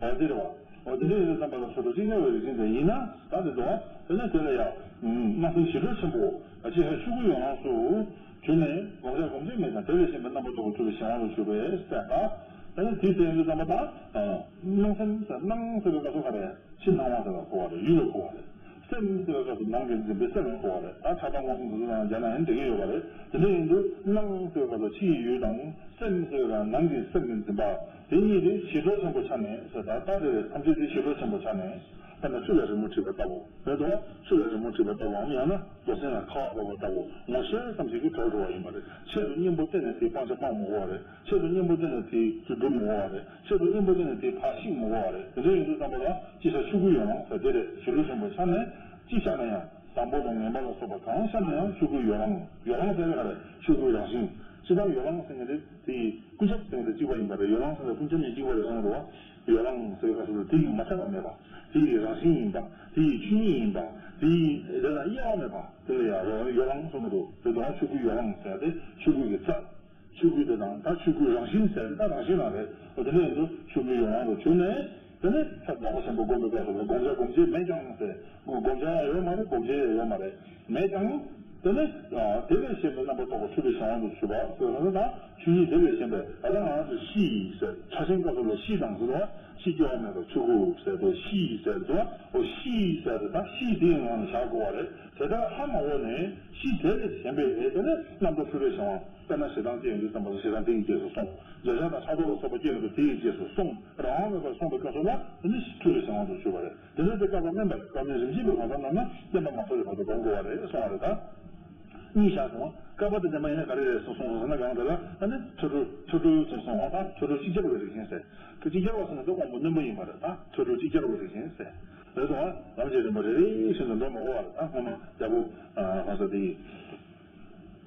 འོ་དེ་རེད་བ། འོ་དེ་འདྲ་ཡིན་དུས་ཙམ་པ་ལ་ཐོས་གྲོལ་ཅིག་ཅར་བའི་རིགས་ཅན་དེ་ཡིན་ན་ད་དེ་དང་དེ་ནས་དེ་ལ་ཡང་སྣང་སེམས་ཞི་ཁྲོའི་ཆེན་པོ་ཅིག་ཤར་ཆོས་སྐུའི་ཡུལ་ལམ་དུ་གྱུར་ནས་སྒོམ་བྱ་སྒོམ་བྱེད་མེད་ཀྱང་དེ་ལས་གཞན་པའི་རྣམ་པར་རྟོག་པའི་འཁྲུལ་པའི་གཞན་དབང་དུ་གྱུར་པས་ཟེར་ད། དེ་ནས་དེ་ཟེར་ཡོང་དུས་ཙམ་པ་ད། སྣང་སེམས་ཟེར་སྣང་ཟེར་བའི་སྐབས་སུ་ག་རེ་ཕྱི་སྣང་བ་ཟེར་བ་གོ་བ་རེད། ཡུལ་ལ་གོ་བ་རེད། སེམས་ཟེར་བའི་སྐབས་སུ་ནང་གི་འཛིན་པའི་སེམས་ལ་གོ་བ་རེད། ད་ཆགས་སྡང་རྨོངས་གསུམ་དེ་ཚོ་ནང་སྦྱར་ན་ཡང་འགྲིག་གི་ཡོད་པ་རེད། དེ་འདྲ་ཡིན་དུས་སྣང་ཟེར་བའི་སྐབས་སུ་ཕྱི་ཡི་ཡུལ་དང་། སེམས་ཟེར་བའི་ནང་གི་སེམས་ཀྱི་འཛིན་པ། དེ་གཉིས་དེ་ཞི་ཁྲོ་ཆེན་པོ་ཆ་ནས་ཟེར་ད་ལྟ་དེ་རེད། ཐམས་ཅད་དེ་ཞི་ཁྲོ་ཆེན་པོ་ཆ་ནས། དཔེར་ན་ཆུ་ལ་རི་མོ་བྲིས་པ་ལྟ་བུ་རེད་དོ། ཆུ་ལ་རི་མོ་བྲིས་པ་ལྟ་བུའམ་ཡང་ན་རྡོ་སེང་ལ་ཁ་བ་བབས་པ་ལྟ་བུ་ངོ་ཤེས་ཙམ་ཞིག་གིས་གྲོལ་འགྲོ་བ་ཡིན་པ་རེད། ཆེད་དུ་གཉེན་པོ་བསྟེན་ནས་དེའི་སྤང་བྱ་སྤང་མི་དགོས་པ་རེད། ཆེད་དུ་གཉེན་པོ་བསྟེན་ནས་དེའི་སྒྲུབ་མི་དགོས་པ་རེད། ཆེད་དུ་གཉེན་པོ་བསྟེན་ནས་དེའི་ཕར་བཤིག་མི་དགོས་པ་རེད། དེ་འདྲ་ཡིན་དུས་ཙམ་པ་ལ་སྤྱི་བྱ་ཆོས་སྐུའི་ཡོ་ལང་ཟེར་དེ་རེད། ཞི་ཁྲོ་ཆེན་པོའི་ཆ་ནས་ཅི་བཤད་ན་ཡང་། དང་པོ་དང་ངན་པ་ལ་སོགས་པ་གང་བཤད་ན་ཡང་ཆོས་སྐུའི་ཡོ་ལང་། ཡོ་ལང་ཟེར་བའི་ག་རེ། ཆོས་སྐུའི་རང་བཞིན། སྤྱིར་བཏང་ཡོ་ལང་ཟེར་མཁན་དེ་དེ་ཡི་ཀུན་ཁྱབ་ཟེར་མཁན་དེ་གཅིག་པ་ཡིན་པ་རེད། ཡོ་ལང་ཟེར་ན་ཀུན་ཁྱབ་ནས་གཅིག་པ་རེད་གསུངས་འདུག་བ། ཡོ་ལང་ཟེར་བའི་སྐབས་སུ་དེ་ཡི་མ་ཆགས་པ་མེད་པ། དེ་ཡི་རང་བཞིན་ཡིན་པ། དེ་ཡི་ཆོས་ཉིད་ཡིན་པ། དེ་ཡི་དེ་དང་དབྱེ་བ་མེད་པ། དེ་ལ་ཡང་ཡོ་ལང་གསུངས་འདུག་དེ་དང་ཆོས་སྐུའི་ཡོ་ལང་ཟེར་ཏེ་ཆོས་སྐུ་གི་རྩ། ཆོས་སྐུ་དེ་དང་ད་ཆོས་སྐུའི་རང་བཞིན་ཟེར་ད་རང་བཞིན་རང་རེད། འོ་དེ་འདྲ་ཡིན་དུས་ཆོས་སྐུའི་ཡོ་ལང་དུ་གྱུར་ནས། དེ་ནས་ད་བདག་པོ་ཆེན་པོ་བསྒོམ་པའི་སྐབས་སུ་ལ་བསྒོམ་བྱ་སྒོམ་བྱེད་མེད་ཀྱང་ཟེར། བསྒོམ་བྱ་ཡང་ཡོད་མ་རེད། བསྒོམ་བྱེད་ཡང་ཡོད་མ་རེད། མེད་ཀྱང་། དེ་ནས་དེ་ལས་གཞན་པའི་རྣམ་པར་རྟོག་པ་འཁྲུལ་པའི་གཞན་དབང་དུ་གྱུར་པ་ཟེར་བ་ན་ད་ཆོས་ཉིད་དེ་ལས་གཞན་པའི་ད་ལྟ་ང་རང་ཚོ་གཤིས་ཟེར་ཕྱག་ཆེན་སྐབས་སུ་ལ་གཤིས་དང་ཟེར་བ་གཤིས་སྐྱེ་བ་མེད་པ་ཆོས་སྐུ་ཟེར་དུས་གཤིས་ཟེར་དུས་འོ་གཤིས་ཟེར་དུས་ད་གཤིས་དེའི་ངང་ནས་བཞག་དགོས་པ་རེད། དེ་ལྟར་ཧ་མ་གོ་ནས་གཤིས་དེ་ལས་གཞན་པའི་དེ་ནས་རྣམ་རྟོག་འཁྲུལ་པའི་གཞན་དབང་། དཔེར་ན་ཞེ་སྡང་སྐྱེ་ཡོང་དུས་ཙམ་པ་ལ་ཞེ་སྡང་དེ་ཡི་རྗེས་སུ་སོང་། འདོད་ཆགས་དང་ཕྲག་དོག་ལ་སོགས་པ་སྐྱེ་ཡོང་དུས་དེ་ཡི་རྗེས་སུ་སོང་། རང་དབང་མེད་པར་སོང་བའི་སྐབས་སུ་ལ་དེ་ནི་འཁྲུལ་པའི་གཞན་དབང་དུ་གྱུར་པ་རེད། དེ་འདྲ་སྟེ་བསྐལ་པ་དམན་པ་བསྐལ་པའི་རིམ་གྱིས་པའི་གང་ཟག་རྣམས་ནི་བསྟན་པ་མ་ཐོབ་པའི་བར་དུ་སྒོམ་དགོས་པ་རེད་གསུངས་པ་རེད་ད། གཉིས་བཞག་སོང་བ། བསྐལ་པ་དང་ལྡན་པ་ཡིན་ན་ག་རེ་རེད་གསུངས་སོང་ཟེར་ན་གང་དེ་ལ་ཨ་ནི་ཐོས་གྲོལ་ཐོས་གྲོལ་ཟེར་སོང་བ་དང་ཐོས་གྲོལ་ཅིག་ཅར་བའི་རིགས་ཅན་ཟེར། དེ་ཅིག་ཅར་བ་ཟེར་ན་དེ་དབང་པོ་རྣོན་པོ་ཡིན་པ་རེད་ད། ཐོས་གྲོལ་ཅིག་ཅར་བའི་རིགས་ཅན་ཟེར། རེད་དོ། ལམ་གྱི་རིམ་པ་རེ་རེ་བཞིན་དུ་འགྲོ་མི་དགོས་པ་རེད་ད། སྔོན་མ་རྒྱལ་པོ་གང་ཟག་དེ་ཡིས།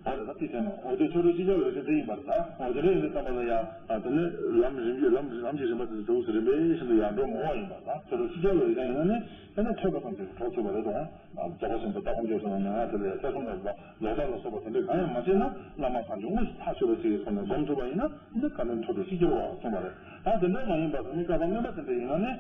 འོ་རེད་ད་དེ་བྱས་ན་འོ་དེ་ཐོས་གྲོལ་ཅིག་ཅར་བའི་རིགས་ཅན་དེ་ཡིན་པ་རེད་ད། འོ་དེ་འདྲ་ཡིན་དུས་ཙམ་པ་ལ་ཡང་ཨ་དེ་ནི་ལམ་རིམ་གྱིས་ལམ་ལམ་གྱི་རིམ་པ་དེ་དུས་སུ་རིམ་པས་ཤིན་ཏུ་ཡར་འགྲོ་མི་དགོས་པ་ཡིན་པ་ད། ཐོས་གྲོལ་ཅིག་ཅར་བའི་རིགས་ཅན་ཡིན་ན་ནི་དེ་ནི་ཐོས་པ་ཙམ་གྱིས་གྲོལ་ཐུབ་པ་རེད་དོ། རྫོགས་པ་ཆེན་པོ་ལྟ་སྒོམ་སྦྱོར་ཟེར་ན་མན་ངག་དེ་ལ་ཡང་ཐེ་ཚོམ་མེད་པ་ལོག་ལྟ་ལ་སོགས་པ་དེ་འདྲ་གང་ཡང་མ་བྱས་ན་བླ་མ་ཐམས་ཅད་དངོས་སུ་ཐག་ཆོད་པ་ཅིག་གི་ཐོག་ནས་སྒོམ་ཐུབ་པ་ཡིན་ན་འདི་བཀའ་དྲིན་ཐོས་གྲོལ་ཅིག་ཅར་བ་གསུངས་པ་རེད། ད་དེ་འདྲ་མ་ཡིན་པ་དེ་ནི་བསྐལ་པ་དམན་པ་དེ་འདྲ་ཡིན་ན་ནི།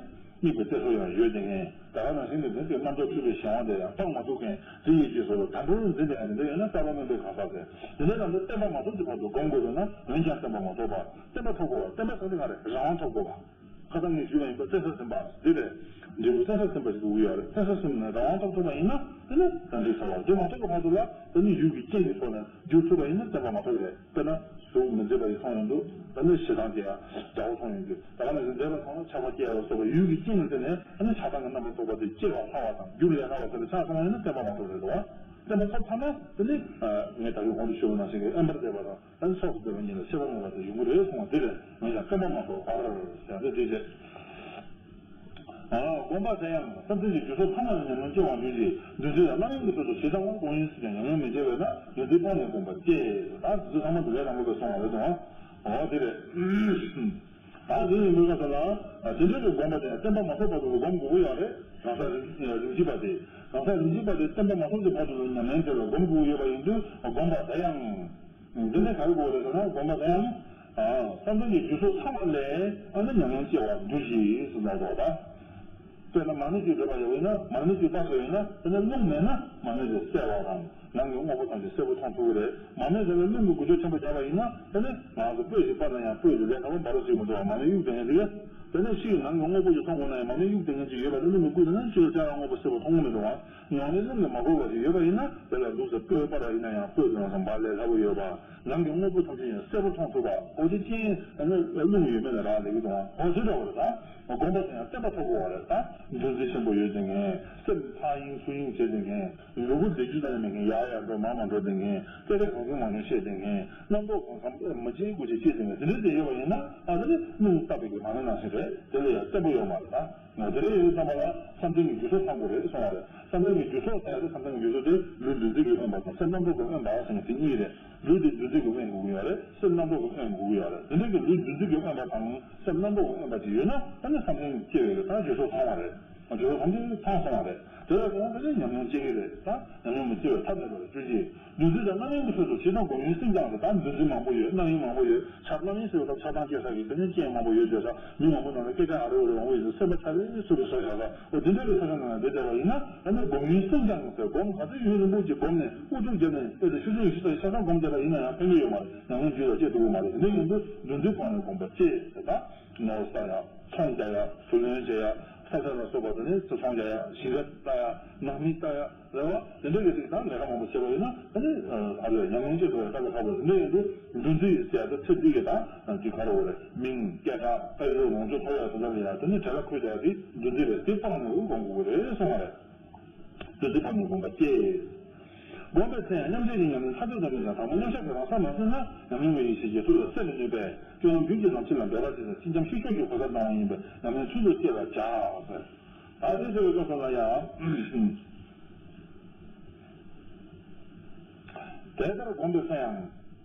དམིགས་པའི་གཏད་སོ་ཡང་ཡོད་དེ་ངེས། ད་ག་ནང་བཞིན་དུ་འཛིན་པའི་རྣམ་རྟོག་འཁྲུལ་པའི་གཞན་དབང་དེ་ཡང་སྤང་མ་ཐུབ་མཁན་དེ་ཡི་རྗེས་སུ་དམ་པོར་འཛིན་པའི་ཨ་ནི་འདི་ཡོད་ན་བསྐལ་པ་དམན་པའི་གང་ཟག་དེ། དེ་འདྲའི་ལམ་དུ་བསྟན་པ་མ་ཐོབ་ཀྱི་བར་དུ་སྒོམ་དགོས་པས་ན་འོན་ཀྱང་བསྟན་པ་མ་ཐོབ་པ། བསྟན་པ་ཐོབ་དགོས་པ། བསྟན་པ་ཟེར་དེ་ག་རེ་རང་དབང་ཐོབ་དགོས་པ། ཁ་སང་ངས་ཞུས་པ་ཡིན་པ་བཙན་ས་ཟིན་པ་འདི་རེད། འབྲས་བུ་བཙན་ས་ཟིན་པ་ཞིག་དགོས་ཀྱི་ཡོད་རེད། བཙན་ས་ཟིན་ནས་རང་དབང་ཐོབ་ཐུབ་པ་ཡིན་ན་དེ་ནི་དམ་ཚིག་ཚར་བ་དེ་མ་ཐོབ་ཀྱི་བར་དུ་ལ་དེ་ནི་ཡུལ་གྱི་རྐྱེན་གྱི་ཐོག་ནས་འགྱུར་ཐུབ་པ་ཡིན་ན་བསྟན་པ་མ་ཐོབ་རེད། དཔེར་ན། གཟུགས་མི་མཛེས་པ་ཞིག་མཐོང་ཡོང་དུས་ད་ནི་ཞེ་སྡང་སྐྱེ་ཡ། དགྲ་བོ་མཐོང་ཡོང་དུས་ད་ག་ནང་བཞིན་མཛེས་པ་མཐོང་ན་ཆགས་པ་སྐྱེ་ཡ་ལ་སོགས་པ་ཡུལ་གྱི་རྐྱེན་ལ་བརྟེན་ནས་ཨ་ནི་ཆགས་སྡང་གི་རྣམ་པར་རྟོག་པ་དེ་སྐྱེ་བ་སླ་བ་དང་རྒྱུ་ལས་སླ་བ་དེ་ལ་ཆགས་སོང་བ་ཡིན་ན་བསྟན་པ་མ་ཐོབ་རེད་དོ། བསྟན་པ་ཐོབ་ཚར་ན་དེ་ནི་ངས་ད་གིན་གོང་དུ་ཞུས་པ་ནང་བཞིན་གྱི་དབེན་པར་བསྡད་པ་དང་ཨ་ནི་ཚོགས་སུ་བསྡད་པ་གཉིས་ལ་ཁྱད་པར་མེད་པ་དེ་ཡོང་གི་རེད་གསུངས་པ་འདི་རེད། འོན་ཀྱང་བསྟན་པ་མ་ཐོབ་པར་ཟེར་ཏེ་འདི་བྱས། སྒོམ་པ་དེ་ཡང་བསམ་གཏན་གྱི་རྒྱུ་ཚོགས་ཐ་མ་ལ་ཉམས་མྱོང་སྐྱེ་བར་འདོད་ཅིང་འདུ་འཛི་དང་རྣམ་གཡེང་གི་ཚུལ་དུ་ཇི་ལྟ་བར་སྒོམ་ཡུན་སྲིད་ཀྱང་ཉམས་མྱོང་མི་སྐྱེ་བས་ན་འདུ་འཛི་སྤངས་ནས་སྒོམ་པ་སྐྱེ། ད་འདི་ཚོ་ཚང་མ་འདི་ལས་དང་པོ་པས་གསུངས་པ་རེད་དོ། འོ་དེ་རེད། ད་དེ་ཡིན་དུས་ཀ་ས་ལ་དེ་འདྲ་གི་སྒོམ་པ་དེ་ཡང་བསྟན་པ་མ་ཐོབ་བར་དུ་སྒོམ་དགོས་ཀྱི་ཡོད་རེད། གང་ཟག་རིམ་གྱིས་པ་དེ། གང་ཟག་རིམ་གྱིས་པ་དེ་བསྟན་པ་མ་ཐོབ་ཀྱི་བར་དུ་ལ་ཉམས་ལེན་བྱེད་པར་སྒོམ་དགོས་ཀྱི་ཡོད་པ་ཡིན་དུས་སྒོམ་པ་དེ་ཡང་། འདི་ནི་ག་རེ་དགོས་རེད་ཟེར་ན་སྒོམ་པ་དེ་ཡང་། བསམ་གཏན་གྱི་རྒྱུ་ཚོགས་ཚང་བ་ལས་ཨ་ནི་ཉམས་མྱོང་སྐྱེ་བར་འདུ་ཞིག་ཟེར་ན་འགྲོ་ད། དཔེར་ན་མར་མེ་གཅིག་འདྲ་པ་ཡོད་པ་ཡིན་ན་མར་མེ་གཅིག་སྤར་ས་ཡོད་ན་དེ་ནི་རླུང་མེད་ན་མར་མེ་དེ་གསལ་བ་དང་ནང་གི་དངོས་པོ་ཐམས་ཅད་གསལ་པོ་མཐོང་ཐུབ་ཀྱི་རེད། མར་མེ་དེ་ལ་རླུང་གི་འགུལ་སྐྱོད་ཆེན་པོ་བརྒྱབ་པ་ཡིན་ན་དེ་ནི་ང་ཚོ་སྤོས་ཤིག་སྤར་ན་ཡང་སྤོས་དེ་ལས་སླ་པོ་འབར་རོ་ཅིག་མི་འདུག་བ། མར་མེ་གཡུག་བསྡད་མཁན་ཅིག་ཡོད། དེ་ནས་ཕྱིའི་ནང་གི་དངོས་པོ་ཞིག་མཐོང་དགོས་ན་ཡང་མར་མེ་གཡུག་བསྡད་མཁན་ཅིག་ཡོད་པ་དེ་རླུང་གིས་བསྐུལ་ན་ཕྱི་ལ་བཅར་ཡང་དངོས་པོ་གསལ་པོ་མཐོང་གི་མི་འདུག་བ། ངོས་ནས་རླུང་གིས་མ་བསྐུལ་བ་ཞིག་ཡོད་པ་ཡིན་ན་དེ་ལ་འདུག་ཟེར་སྤོས་སྤར་བ་ཡིན་ན་ཡང་སྤོས་དེ་ལ་འབར་ལས་སླ་པོ་ཡོད་པ། ནང་གི་དངོས་པོ་ཐམས་ཅད་ཡང་གསལ་པོ་མཐོང་ཐུབ་པ། འོ་དེ་རྐྱེན་རླུང་ཡོད་མེད་ལ་རག་ལས་ཀྱི་འདུག་བ། འོ་དེ་འདྲ་བ་རེད་ད། སྒོམ་པ་དེ་ཡང་བསྟན་པ་ཐོབ་དགོས་བ་རེད་ད། འདུ་འཛི་ཆེན་པོ་ཡོད་ཅན་མཁན། སེམས་ཕར་གཡེང་ཚུར་གཡེང་བྱེད་ཅན་མཁན། ལུས་པོ་བདེ་རྒྱུ་ཙམ་ཡང་མེད་མཁན། ཡར་ཡར་འགྲོ་མར་མར་འགྲོ་བསྡད་མཁན། སྐད་ཆ་གང་བྱུང་མང་བྱུང་བཤད་བསྡད་མཁན། རྣམ་རྟོག་གང་འཚམ་མ་བྱེད་དགོས་ཆེད་བཤད་བསྡད་མཁན་དེ་འདྲ་དེ་ཡོད་པ་ཡིན་ན་ཨ་དེ་ནི་རླུང་བཏབ་པའི་གི་མ་ཎི་ནང་བཞིན་རེད། དེ་ལ་ཡང་བརྟན་པོ་ཡོད་མ་རེད་ད། ང་དེ་འདྲ་ཡོད་ཙམ་པ་ལ་བསམ་གཏན་གྱི་རྒྱུ་ཚོགས་ཚང་དགོས་རེད་གསུངས་པ་རེད། བསམ་གཏན་གྱི་རྒྱུ་ཚོགས་ཟེར་ཡ་དེ་བསམ་གཏན་གྱི་རྒྱུ་ཚོགས་དེ་ལུས་འདུ་འཛི་གིས་དབེན་པ་དང་སེམས་རྣམ་རྟོག་གིས་དབེན་པ་ཟེར་ནས་དེ་གཉིས་རེད། ལུས་དེ་འདུ་འཛི་གིས་དབེན་དགོས་ཀྱི་ཡོད་རེད། སེམས་རྣམ་རྟོག་གིས་དབེན་དགོས་ཀྱི་ཡོད་རེད། དེ་འདྲ་གི་ལུས་འདུ་འཛི་གིས་དབེན་པ་དང་སེམས་རྣམ་རྟོག་གིས་དབེན་པ་ཅིག་ཡོད་ན་ཨ་ནི་བསམ་གཏན་སྐྱེ་བའི་ད་རྒྱུ་ཚོགས་ཚང་བ་རེད། རྒྱུ་ཚོགས་ཐམས་ཅད་ཚང་སོང་བ་རེད། དེ་ལ་དེ་ནི་ཉམས་མྱོང་སྐྱེ་གི་རེད། ད་ཉམས་མྱོང་མི་སྐྱེ་བའི་ཐབས་མེད་པ་རེད། བཅུ་གཅིག་འདུ་འཛི་དང་རྣམ་གཡེང་གི་ཚུལ་དུ་ཇི་ལྟར་སྒོམ་ཡུན་སྲིད་ཀྱང་ཟེར། ད་འདུ་འཛི་མང་པོ་ཡོད། རྣམ་གཡེང་མང་པོ་ཡོད། ཆགས་རྣམ་གཡེང་ཟེར་བའི་སྐབས་ཆགས་སྡང་སྐྱེ་ས་གི་དེ་ནི་རྐྱེན་མང་པོ་ཡོད་བསྡད་ས། མི་མང་པོ་ནང་ལ་སྐད་ཆ་ཨ་རེ་ཨོ་རེ་མང་པོ་ཡོད་ས། སེམས་པ་ཆ་རེ་སུ་རེ་སོ་བཞག་ས། འོ་དེ་འདྲ་གི་ས་ཆ་ནང་ལ་བསྡད་བསྡད་པ་ཡིན་ན་ཨ་ནི་སྒོམ་ཡུན་སྲིད་ཀྱང་ཟེར། སྒོམ་ག་ཚོད་ཡུན་རིང་པོ་ཅིག་སྒོམ་ནས་དབུགས་དབྱུང་བརྒྱབ་ནས་ཨེ་དེ་ཤུ་ཤུ་ཤུ་ཤུ་ཤ་ཤ་སྒོམ་བསྡད་པ་ཡིན་ན་ཡང་ཕན་གི་ཡོད་མ་རེད། ཉམས་མྱོང་རྒྱུད་ལ་སྐྱེ་ཐུབ་ཀྱི་མ་རེད། དེ་འདྲ་ཡིན་དུས་འདུ་འཛི་སྤངས་ནས་སྒོམ་པ་སྐྱེ་ཟེར། ད་ནོར་ཟ་ཡ། ཚོང་རྒྱག་ཡ། བུ་ལོན་འཇལ་ཡ། ས་ལ་སོགས་པ་དེ་ནི་ཚེ་སྲོག་རྒྱག་ཡ། ཞིང་ཁ་བཏབ་ཡ། ནགས་མེ་བཏབ་ཡ་རེད་བ། དེ་འདྲ་གི་རིགས་དང་ལས་ཀ་མང་པོ་བྱེད་པ་ཡིན་ན་དེ་ནི་ཨ་ལས་ཉམས་མྱོང་ཅིག་ཐོབ་ཡ་དཀའ་ལས་ཁག་པོ་རེད། དེ་འདྲ་ཡིན་དུས་འདུ་འཛི་ཟེར་ཡ་དེ་ཚེ་འདི་གི་དང་དེ་ག་རེ་རེད། མིང་སྐད་གྲགས་དཔལ་འབྱོར་ལོངས་སྤྱོད་ཐོབ་ཡ་དེ་འདྲ་ལ་ཡ་དེ་ནི་བྲེལ་བ་ཁུར་བྱ་ཡ་དེ་འདུ་འཛི་རེད། དེ་སྤངས་ནས་སྒོམ་དགོས་ཀྱི་རེད་གསུངས་པ་རེད། འདུ་འཛི་སྤངས་ནས་སྒོམ་པ་སྐྱེ། སྒོམ་པའི་ཚེ་ཡང་མཉམ་རྗེས་ཀྱི་ཉམས་ལེན་ཐ་དད་དུ་མེད་ཀྱང་དང་པོ་མཉམ་བཞག་གི་རང་སར་མ་སོན་ན་ཉམས་མྱོང་གི་ཡེ་ཤེས་རྗེས་ཐོབ་ལ་སད་མི་ནུས་པས་སྤྱོད་ལམ་རྒྱུན་གྱི་ལམ་ཕྱིན་ལ་འབད་པ་བྱེད་ན་ཕྱིས་འཁྱམས་ཤི་ཤོར་གྱི་གོ་ས་བཏང་བ་ཡིན་པས་ཉམས་ལེན་ཚུལ་དུ་བསྐྱེད་པར་བྱ་ཟེར། ད་དེ་ཟེར་བའི་སྐབས་སུ་ལ་ཡང་། དེ་ལྟར་སྒོམ་པའི་ཚེ་ཡང་།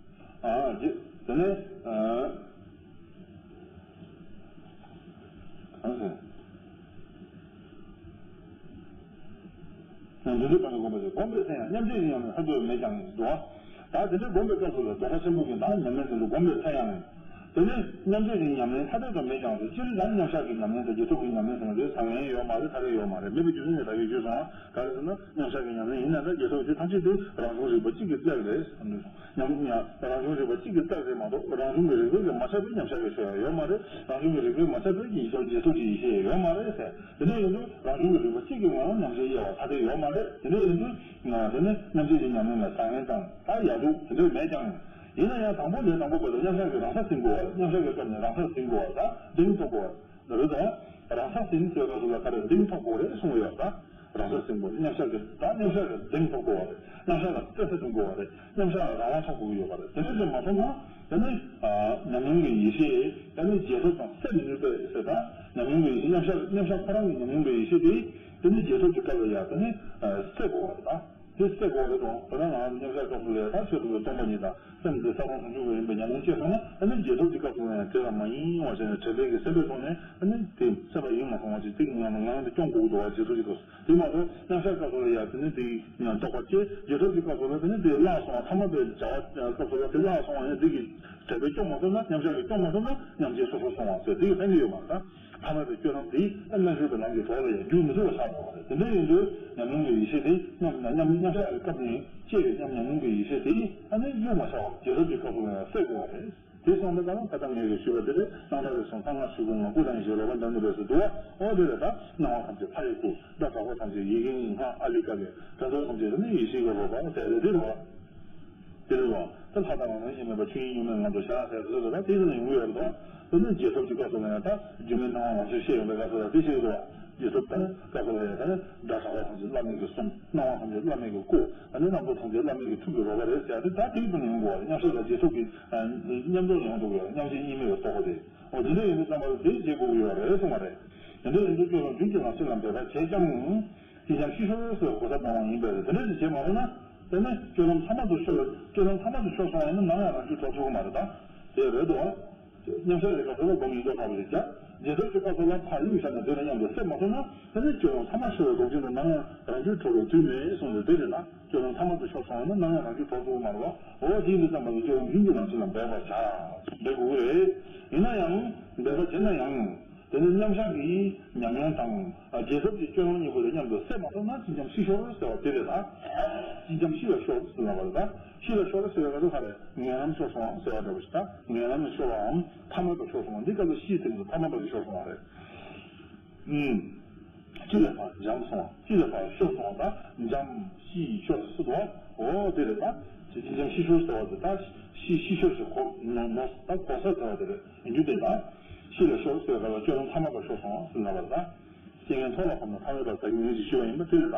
ཨ་རྗེ་དེ་ནས་ཨ། གང་ཟེར། འདུ་འཛི་སྤངས་ནས་སྒོམ་པ་ཞིག་སྒོམ་པའི་ཚེ་ཡང་མཉམ་རྗེས་ཀྱི་ཉམས་ལེན་ཐ་དད་མེད་ཀྱང་འདུག་པ། ད་དེ་འདྲའི་སྒོམ་པའི་སྐབས་སུ་ལ་རྫོགས་པ་ཆེན་པོ་གི་ད་ཉམས་ལེན་དེ་ཚོ་སྒོམ་པའི་ཚེ་ཡང་། དེ་ནས་མཉམ་རྗེས་ཀྱི་ཉམས་ལེན་ཐ་དད་དུ་མེད་ཀྱང་རེད། སྤྱིར་ན་མཉམ་བཞག་གི་ཉམས་ལེན་དང་རྗེས་ཐོབ་ཀྱི་ཉམས་ལེན་ཟེར་ན་དེ་བཟང་ངན་ཡོད་མ་རེད། ཐ་དད་ཡོད་མ་རེད། མེད་པའི་རྒྱུ་མཚན་ནི་ད་གིན་ཞུས་སོང་། ག་རེ་ཟེར་ན་མཉམ་བཞག་གི་ཉམས་ལེན་ཡིན་ན་འདྲ་རྗེས་ཐོབ་དེ་ཐམས་ཅད་དེ་རང་བྱུང་རིག་པ་གཅིག་གི་རྩལ་རེད་ཟེར་འདུག་ཉམས་ཉ་རང་བྱུང་རིག་པ་གཅིག་གི་རྩལ་རེད་མ་གཏོགས་རང་བྱུང་གི་རིག་པའི་གིས་མ་ཆགས་པའི་མཉམ་བཞག་གི་ཆོས་ཡང་ཡོད་མ་རེད། རང་བྱུང་གི་རིག་པས་མ་ཆགས་པའི་རྗེས་ཐོབ་རྗེས་ཐོབ་ཀྱི་ཡེ་ཤེས་ཡང་ཡོད་མ་རེད་ཟེར། དེ་འདྲ་ཡིན་དུས་རང་བྱུང་གི་རིག་པ་གཅིག་གི་ངང་ལ་མཉམ་བཞག་དབྱེ་བ་ཐ་དད་ཡོད་མ་རེད། དེ་འདྲ་ཡིན་དུས་ང་དེ་ནི་མཉམ་བཞག་གི་ཉམས་ལེན་ལ་བཟང་ངན་དང་ད་ཡག་སྡུག་དེ་འདྲ་མེད་ཀྱང་། ཡིན་ན་ཡང་དང་པོ་ལས་དང་པོ་བར་དུ་མཉམ་བཞག་གི་རང་ས་ཟིན་དགོས་པ་རེད། མཉམ་བཞག་གི་སྐབས་ནས་རང་ས་ཟིན་དགོས་པ་དང་གདེང་ཐོབ་དགོས་པ་རེད་དོ། རང་ས་ཟིན་ཟེར་བ་སོགས་ལ་ག་རེ་གདེང་ཐོབ་དགོས་རེད་གསུངས་ཡོད་ད། རང་ས་ཟིན་དགོས་རེད། མཉམ་བཞག་གི་ད་མཉམ་བཞག་གི་གདེང་ཐོབ་དགོས་པ་རེད། མཉམ་བཞག་ལ་བརྟེན་ས་ཟིན་དགོས་པ་རེད། མཉམ་བཞག་ལ་རང་དབང་ཐོབ་དགོས་ཀྱི་ཡོད་པ་རེད། དེ་འདྲ་ཞིག་མ་སོང་ན་དེ་ནི་ཉམས་མྱོང་གི་ཡེ་ཤེས་དེ་ནི་རྗེས་ཐོབ་དང་སད་མི་ནུས་པས་ཟེར་ད། ཉམས་མྱོང་གི་ཡེ་ཤེས་མཉམ་བཞག་མཉམ་བཞག་ཁོ་རང་གི་ཉམས་མྱོང་གི་ཡེ་ཤེས་དེ་དེ་ནི་རྗེས་ཐོབ་ཀྱི་སྐབས་ལ་ཡང་དེ་ནི་སད་དགོས་པ་རེད་ད། དེ་སད་དགོས་རེད་དོ། དེ་ན་ང་རང་མཉམ་བཞག་སྐབས་སུ་ལས་ད་ཆོས་ཐོབ་པའི་སྟོང་པ་ཉིད་དང་སེམས་དེ་ས་དང་བྱང་ཆུབ་ཀྱི་ཡིན་པའི་ཉམས་ལེན་བྱས་སོང་ན་ཨ་ནི་རྗེས་ཐོབ་ཀྱི་སྐབས་སུ་ཡང་དེ་ལ་མ་ཡེངས་པ་བྱས་ནས་དྲན་པའི་གི་སེམས་པའི་ཐོག་ནས་ཨ་ནི་དེ་སེམས་པ་ཡེངས་མ་སོང་བ་ཅིག་དེ་ངང་ངང་དུ་སྐྱོང་དགོས་འདུག་བ། རྗེས་ཐོབ་ཀྱི་སྐབས་སུ་དེ་མ་གཏོགས་མཉམ་བཞག་སྐབས་སུ་ལ་ཡང་དེ་ནི་དེ་ཡང་རྟོགས་པ་སྐྱེ། རྗེས་ཐོབ་ཀྱི་སྐབས་སུ་ལ་དེ་ནི་དེ་བརླག་སོང་བ་ཐ་མལ་པའི་བྱ་བ་སྐབས་སུ་ལ་དེ་བརླག་སོང་བ་ཡང་དེ་གི་དྲན་པས་སྐྱོང་མ་ཐུབ་ན་མཉམ་བཞག་གིས་སྐྱོང་མ་ཐུབ་ན་མཉམ་རྗེས་སོ་སོར་སོང་བ་ཟེར་དེ་གི་ཕན་གྱི་ཡོད་མ་རེད་ད། ཐ་མལ་པའི་སྤྱོད་ལམ་དེ་རྣལ་འབྱོར་པའི་ལམ་གྱི་གྲོགས་ལ་ཡང་འགྱུར་མི་ཐུབ་པ་ཆགས་འགྲོ་བ་རེད། དེ་འདྲ་ཡིན་དུས་ཉམས་མྱོང་གི་ཡེ་ཤེས་དེ་མཉམ་མཉམ་མཉམ་བཞག་གི་སྐབས་ནས་སྐྱེས་པའི་མཉམ་ཉམས་མྱོང་གི་ཡེ་ཤེས་དེ་ཨ་ནི་གཡུག་མ་ཆགས་པར་རྗེས་ཐོབ་ཀྱི་སྐབས་སུ་ཡང་སད་དགོས་པ་རེད། དེ་སོང་ཙང་ད་ལྟ་ངས་ཞུས་པ་དེ་རེད། སྣང་གྲགས་རེ་སོང་ལྷ་སྔགས་ཆོས་སྐུ་ངང་སྐུ་དང་ཡེ་ཤེས་རོལ་པ་འདྲ་ནི་རེད་ཟེར་འདུག་བ། ཨོ་དེ་རེད་ད། སྣང་བ་ཐམས་ཅད་ལྷ་ཡི་སྐུ། སྒྲ་གྲགས་པ་ཐམས་ཅད་ཡི་གེ་ཨིན། སྔགས་ཨཱ་ལི་ཀ་ལས། དྲན་རྟོག་ཐམས་ཅད་དེ་ནི་ཡེ་ཤེས་ཀྱི་རོལ་པ་ཟེར་རེད་དེ་རེད་བ། དེ་རེད་བ། ད་ལྷ་དང་རང་བཞིན་མེད་པ་ཆོས་དབྱིངས་གཉུག་མའི་ངང་དུ་བཞག་ཟེར་ཟེར་བ་དེ་ནི་ཡོང་གི་ཡོད་རེད་དོ། དེ་ནི་རྗེས་ཐོབ་ཀྱི་སྐབས་སུ་ལ་ཡང་ད་སྒྱུ་མའི་སྣང་བ་ལོངས་སྤྱོད་ཤེས་ཡོང་བའི་སྐབས་སུ་ལ་དེ་ཤེས་ཀྱི་འདུག་བ། རྗེས་ཐོབ་དང་སྐབས་སུ་ལ་ཡང་ད་ནི་སྒྲ་གྲགས་པ་ཐམས་ཅད་བླ་མེད་ཀྱི་གསུང་། སྣང་བ་ཐམས་ཅད་བླ་མེད་ཀྱི་སྐུ། ད་ནི་རྣམ་རྟོག་ཐམས་ཅད་བླ་མེད་ཀྱི་ཐུགས་ཀྱི་རོལ་པ་རེད་ཟེར་ཡ་དེ་ད་དེའི་སྟེང་ནས་ཡོང་དགོས་བ་རེད། མཉམ་བཞག་དང་རྗེས་ཐོབ་ཀྱི་མཉམ་དུ་ཡོང་འདུག་ཡ་མཉམ་རྗེས་གཉིས་མེད་པའི་རྟོགས་པ་དེ། འོ་དེ་འདྲ་ཡིན་དུས་ཙམ་པ་ལ་དེ་བྱེད་དགོས་ཀྱི་ཡོད་རེད་གསུངས་པ་རེད། དེ་འདྲ་ཡིན་དུས་སྤྱོད་ལམ་རྒྱུན་གྱི་ལམ་ཕྱིན་ལ་འབད་པ་བྱས་ཀྱང་། ཕྱིས་འཁྱམས་ཤི་ཤོར་ཟེར་གོ་ས་བཏང་བ་ཡིན་པས་དེ་འདྲ་ཞིག་བྱེད་མ་ཐུབ་ན། དེ་ནི་སྤྱོད་ལམ་ཐ་མལ་དུ་ཤོར། སྤྱོད་ལམ་ཐ་མལ་དུ་ཤོར་སོང་བ་ཡིན་ན་ནམ་ཡང་རང་རྒྱུད་གྲོལ་ཐུབ་ཀྱི་མ་རེད་ད། དེ་རེད་དོ། མཉམ་བཞག་གི་སྐབས་སུ་ལ་སྒོམ་ཡིན་མདོག་ཁ་པོ་ཞིག་བྱ། རྗེས་ཐོབ་ཀྱི་སྐབས་སུ་ལ་ཕར་གཡུག་བཞག་ནས་དེ་ལ་མཉམ་དུ་སད་མ་ཐུབ་ན་དེ་ནི་སྤྱོད་ལམ་ཐ་མལ་ཤོར་བའི་སྒོམ་རྒྱུ་ནི་ནམ་ཡང་རང་རྒྱུད་གྲོལ་བའི་དུས་མེད་གསུངས་ཏེ་དེ་རེད་ན་སྤྱོད་ལམ་ཐ་མལ་དུ་ཤོར་སོང་བ་ཡིན་ན་ནམ་ཡང་རང་རྒྱུད་གྲོལ་ཐུབ་ཀྱི་མ་རེད་བ། འོ་དེ་ཡིན་དུས་ཙམ་པ་ལ་སྤྱོད་ལམ་རྒྱུན་གྱི་ལམ་ཕྱིན་ལ་འབད་པར་བྱ། འབད་དགོས་ཀྱི་རེད། ཡིན་ན་ཡང་འབད་པ་བྱེད་ན་ཡང་། དེ་ནི་མཉམ་བཞག་གི་ཉམས་མྱོང་དང་། རྗེས་ཐོབ་ཀྱི་སྤྱོད་ལམ་གཉིས་པོ་དེ་མཉམ་དུ་སད་མ་ཐུབ་ན་ཕྱིས་འཁྱམས་ཤི་ཤོར་ཟེར་བ་དེ་རེད་ད། ཕྱིས་འཁྱམས་ཤི་ལ་ཤོར་ཟེར་ལབ་པ་རེད་ད། ཤི་ལ་ཤོར་ཟེར་བའི་སྐབས་སུ་ག་རེ་ངན་ལམ་ཤོར་སོང་ཟེར་བ་འདྲ་པོ་ཞིག་ད། ངན་ལམ་ལ་ཤོར་བའམ་ཐ་མལ་པར་ཤོར་སོང་བ་འདི་སྐབས་སུ་ཤིའི་སྟེང་དུ་ཐ་མལ་པར་ཤོར་སོང་བ་རེད། ཨུམ། ཅི་ལས་ཕར་འཁྱམས་སོང་བ་ཅི་ལས་ཕར་ཤོར་སོང་བ་ད་འཁྱམས་ཤི་ཤོར་ཟེར་དོ། འོ་དེ་རེད་ད། ཕྱིས་འཁྱམས་ཤི་ཤོར་ཟེར་བ་དེ་ད་ཤི་ཤི་ཤོར་ཞིག་གོ་ནོ་ནོ་ད་གོ་ས་ཟེར་བ་དེ་རེད། ཡིན་རྒྱུ་དེ་དང་། ཤི་ལ་ཤོར་ཟེར་བ་ལ་སྤྱོད་ལམ་ཐ་མལ་པར་ཤོར་སོང་ཟེར་ལབ་པ་དང་། རྐྱེན་ངན་ཐོག་ལ་ཕབ་ན་ཐ་མལ་པར་ཟ་རྒྱུ་ཡིན་ཞེས་ཞུས་པ་ཡིན་པ་དེ་ལ།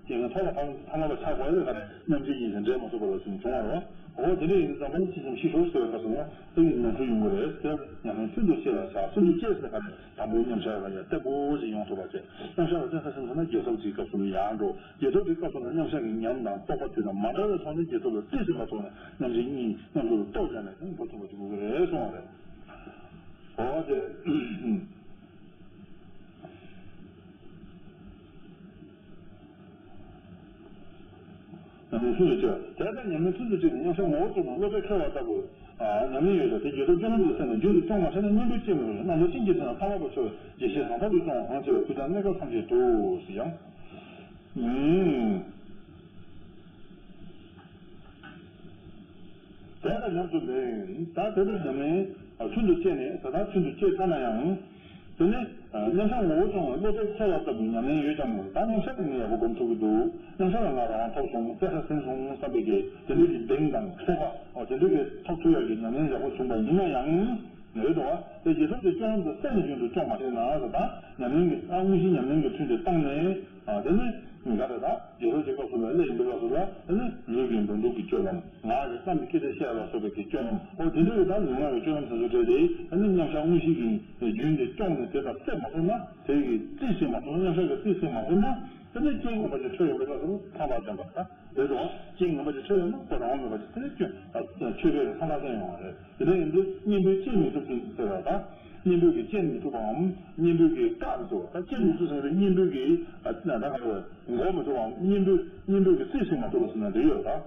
རྐྱེན་ངན་ཐོག་ལ་ཕབ་ཐ་མལ་པར་ཆགས་དགོས་ཡ་དེ་ག་ནས་མཉམ་རྗེས་གཉིས་ཀྱིས་འབྲེལ་མ་ཐུབ་པ་ལ་བརྟེན་བྱུང་བ་རེད་བ། འོ་དེ་འདྲ་ཡིན་དུས་ཙམ་པ་ལ་ཕྱིས་འཁྱམས་ཤི་ཤོར་ཟེར་བའི་སྐབས་སུ་ཡང་ད་ཡིན་ནོར་འཁྲུལ་ཡོང་གི་རེད་ཟེར། ཉམས་ལེན་ཚུལ་དུ་བསྐྱེད་ལ་བཞག་ཚུལ་དུ་བསྐྱེད་ཟེར་ག་ནས་དང་པོའི་མཉམ་བཞག་ལ་ཡང་བརྟན་པོ་ཞིག་ཡོང་ཐུབ་པ་བྱས། མཉམ་བཞག་ལ་བརྟན་ས་ཕྱིན་ཐུབ་ན་རྗེས་ཐོབ་ཀྱི་སྐབས་སུ་ཡང་འགྲོ། རྗེས་ཐོབ་ཀྱི་སྐབས་སུ་ན་མཉམ་བཞག་གི་ཉམས་དང་རྟོགས་པ་དེ་དང་མ་འདྲ་བའི་ཐོག་ནས་རྗེས་ཐོབ་ལ་བརྟེན་ཟིན་པ་ཐོག་ནས་མཉམ་རྗེས་གཉིས་མཉམ་དུ་རྟོགས་བྱས་ནས་ཀྱང་འགྲོ་ཐུབ་པ་ཞིག་དགོས་ཀྱི་རེད་གསུངས་པ་རེད། འོ་དེ། ཉམས་ལེན་ཚུལ་དུ་བྱེད། དེ་ལྟར་ཉམས་ལེན་ཚུལ་དུ་བྱེད་ནས་མཉམ་བཞག་ངོ་བོར་གྱུར་ན་སློབ་པའི་ཁྱད་པར་ལྟ་བུ། ཉམས་ལེན་ཡོད་ཀྱང་དེ་རྗེས་ཐོབ་སྤྱོད་ལམ་དུ་སེམས་ནས་རྒྱུན་དུ་སྐྱོང་མ་བྱས་ན་གཉེན་པོའི་སྐྱེ་མི་རུང་། རྣམ་རྟོག་ཅན་གྱི་ཚེ་ན་ཐ་མལ་པར་འཆོལ་བའི་དགེ་བཤེས་བཟང་ཐབས་ལུས་སྤྱོད་པ་གང་ཆེ་བས་དུས་དང་གནས་སྐབས་ཐམས་ཅད་དུ་ཟེར་ཡང་། དེ་ལྟར་ཉམས་སུ་ལེན། ད་དེ་ལྟར་ཉམས་ལེན་ཚུལ་དུ་བསྐྱེད་ནས་ད་ལྟ་ཚུལ་དུ་བསྐྱེད་ཚར་ན་ཡང་། དེ་ནས་མཉམ་བཞག་ངོ་བོ་སྐྱོང་བའི་བློ་གྲོས་འཁྱེར་བ་ལྟ་བུའི་ཉམས་ལེན་ཡོད་ཀྱང་མོད། ད་མཉམ་བཞག་གི་ངས་ཡག་པོ་སྒོམ་ཐུབ་ཀྱི་འདུག་མཉམ་བཞག་ལ་ང་རང་དབང་ཐོབ་སོང་། བཙན་ས་ཟིན་སོང་བསམ་པའི་གི་དེ་འདྲ་གི་གདེང་དང་ཁྲེལ་བ། འོ་དེ་འདྲ་གི་ཐོབ་ཐུབ་ཡག་གི་ཉམས་ལེན་ཡག་པོ་བྱུང་པ་ཡིན་ན་ཡང་། རེད་འདུག་བ། དེ་རྗེས་ཐོབ་དེ་སྐྱོང་ལམ་དུ་སེམས་ནས་རྒྱུན་དུ་སྐྱོང་མ་ཤེས་ན་ཟེར། ད་ཉམས་ལེན་གྱི་ཨ་དངོས་གཞི་ཉམས་ལེན་གྱི་ཚུལ་དེ་བཏང་ནས། ཨ་དེ་ནས་ག་རེ་ད་རྗེས་ཐོབ་ཀྱི་སྐབས་སུ་ལ་སླེབས་ཡིན་པའི་སྐབས་སུ་ལ། དེ་ནས་ལུས་ཀྱི་འགྲོ་འདུག་གི་སྤྱོད་ལམ། ངག་གི་བསམ་གྱི་སྐད་ཆ་བཤད་ལ་སོགས་པའི་གི་སྤྱོད་ལམ། འོ་དེ་འདྲ་གི་ད་ལུས་ངག་གི་སྤྱོད་ལམ་དེ་ཚོ་གྲས་དེ། དེ་ནས་མཉམ་བཞག་དངོས་གཞི་གི་རྒྱུན་དེ་སྐྱོང་ནས་དེ་དང་སེལ་མ་ཐུབ་ན། དེ་གི་རྩིས་ཟིན་མ་ཐུབ་ན། མཉམ་བཞག་གི་རྩིས་ཟིན་མ་ཐུབ་ན། དེ་ནས་རྐྱེན་ངན་པ་ཅིག་འཕྲད་ཡོང་པའི་སྐབས་སུ་ཕངས་པ་འདོན་པ་ད། རེད་དོ། རྐྱེན་ངན་པ་ཅིག་འཕྲད་ཡོང་ན་ཁོ་རང་དབང་མེད་པ་ཅིག་དེ་ནས་སྐྱོན། ཨ་ཆོས་པས་ཕངས་པ་བསྟན་ཡོང་བ་རེད། དེ་འདྲ་ཡིན་དུས་གཉེན་པོས་བཅད་མི་ཐུབ་ཅིང་ཟེར་བ་དང་། གཉེན་པོས་ཀྱིས་བཅད་མི་ཐུབ་པའམ། གཉེན་པོས་ཀྱིས་བཀག་མི་ཐུབ་པ། ད་བཅད་མི་ཐུབ་ཟེར་བའི་གཉེན་པོས་ཀྱིས་ཨ་ད་ག་རེ་འགོག་མི་ཐུབ་པའམ། གཉེན་པོས་གཉེན་པོས་ཀྱིས་རྩིས་ཟིན་མ་ཐུབ་པ་ཟེར་ན་འགྲིག་ཡོད་ད།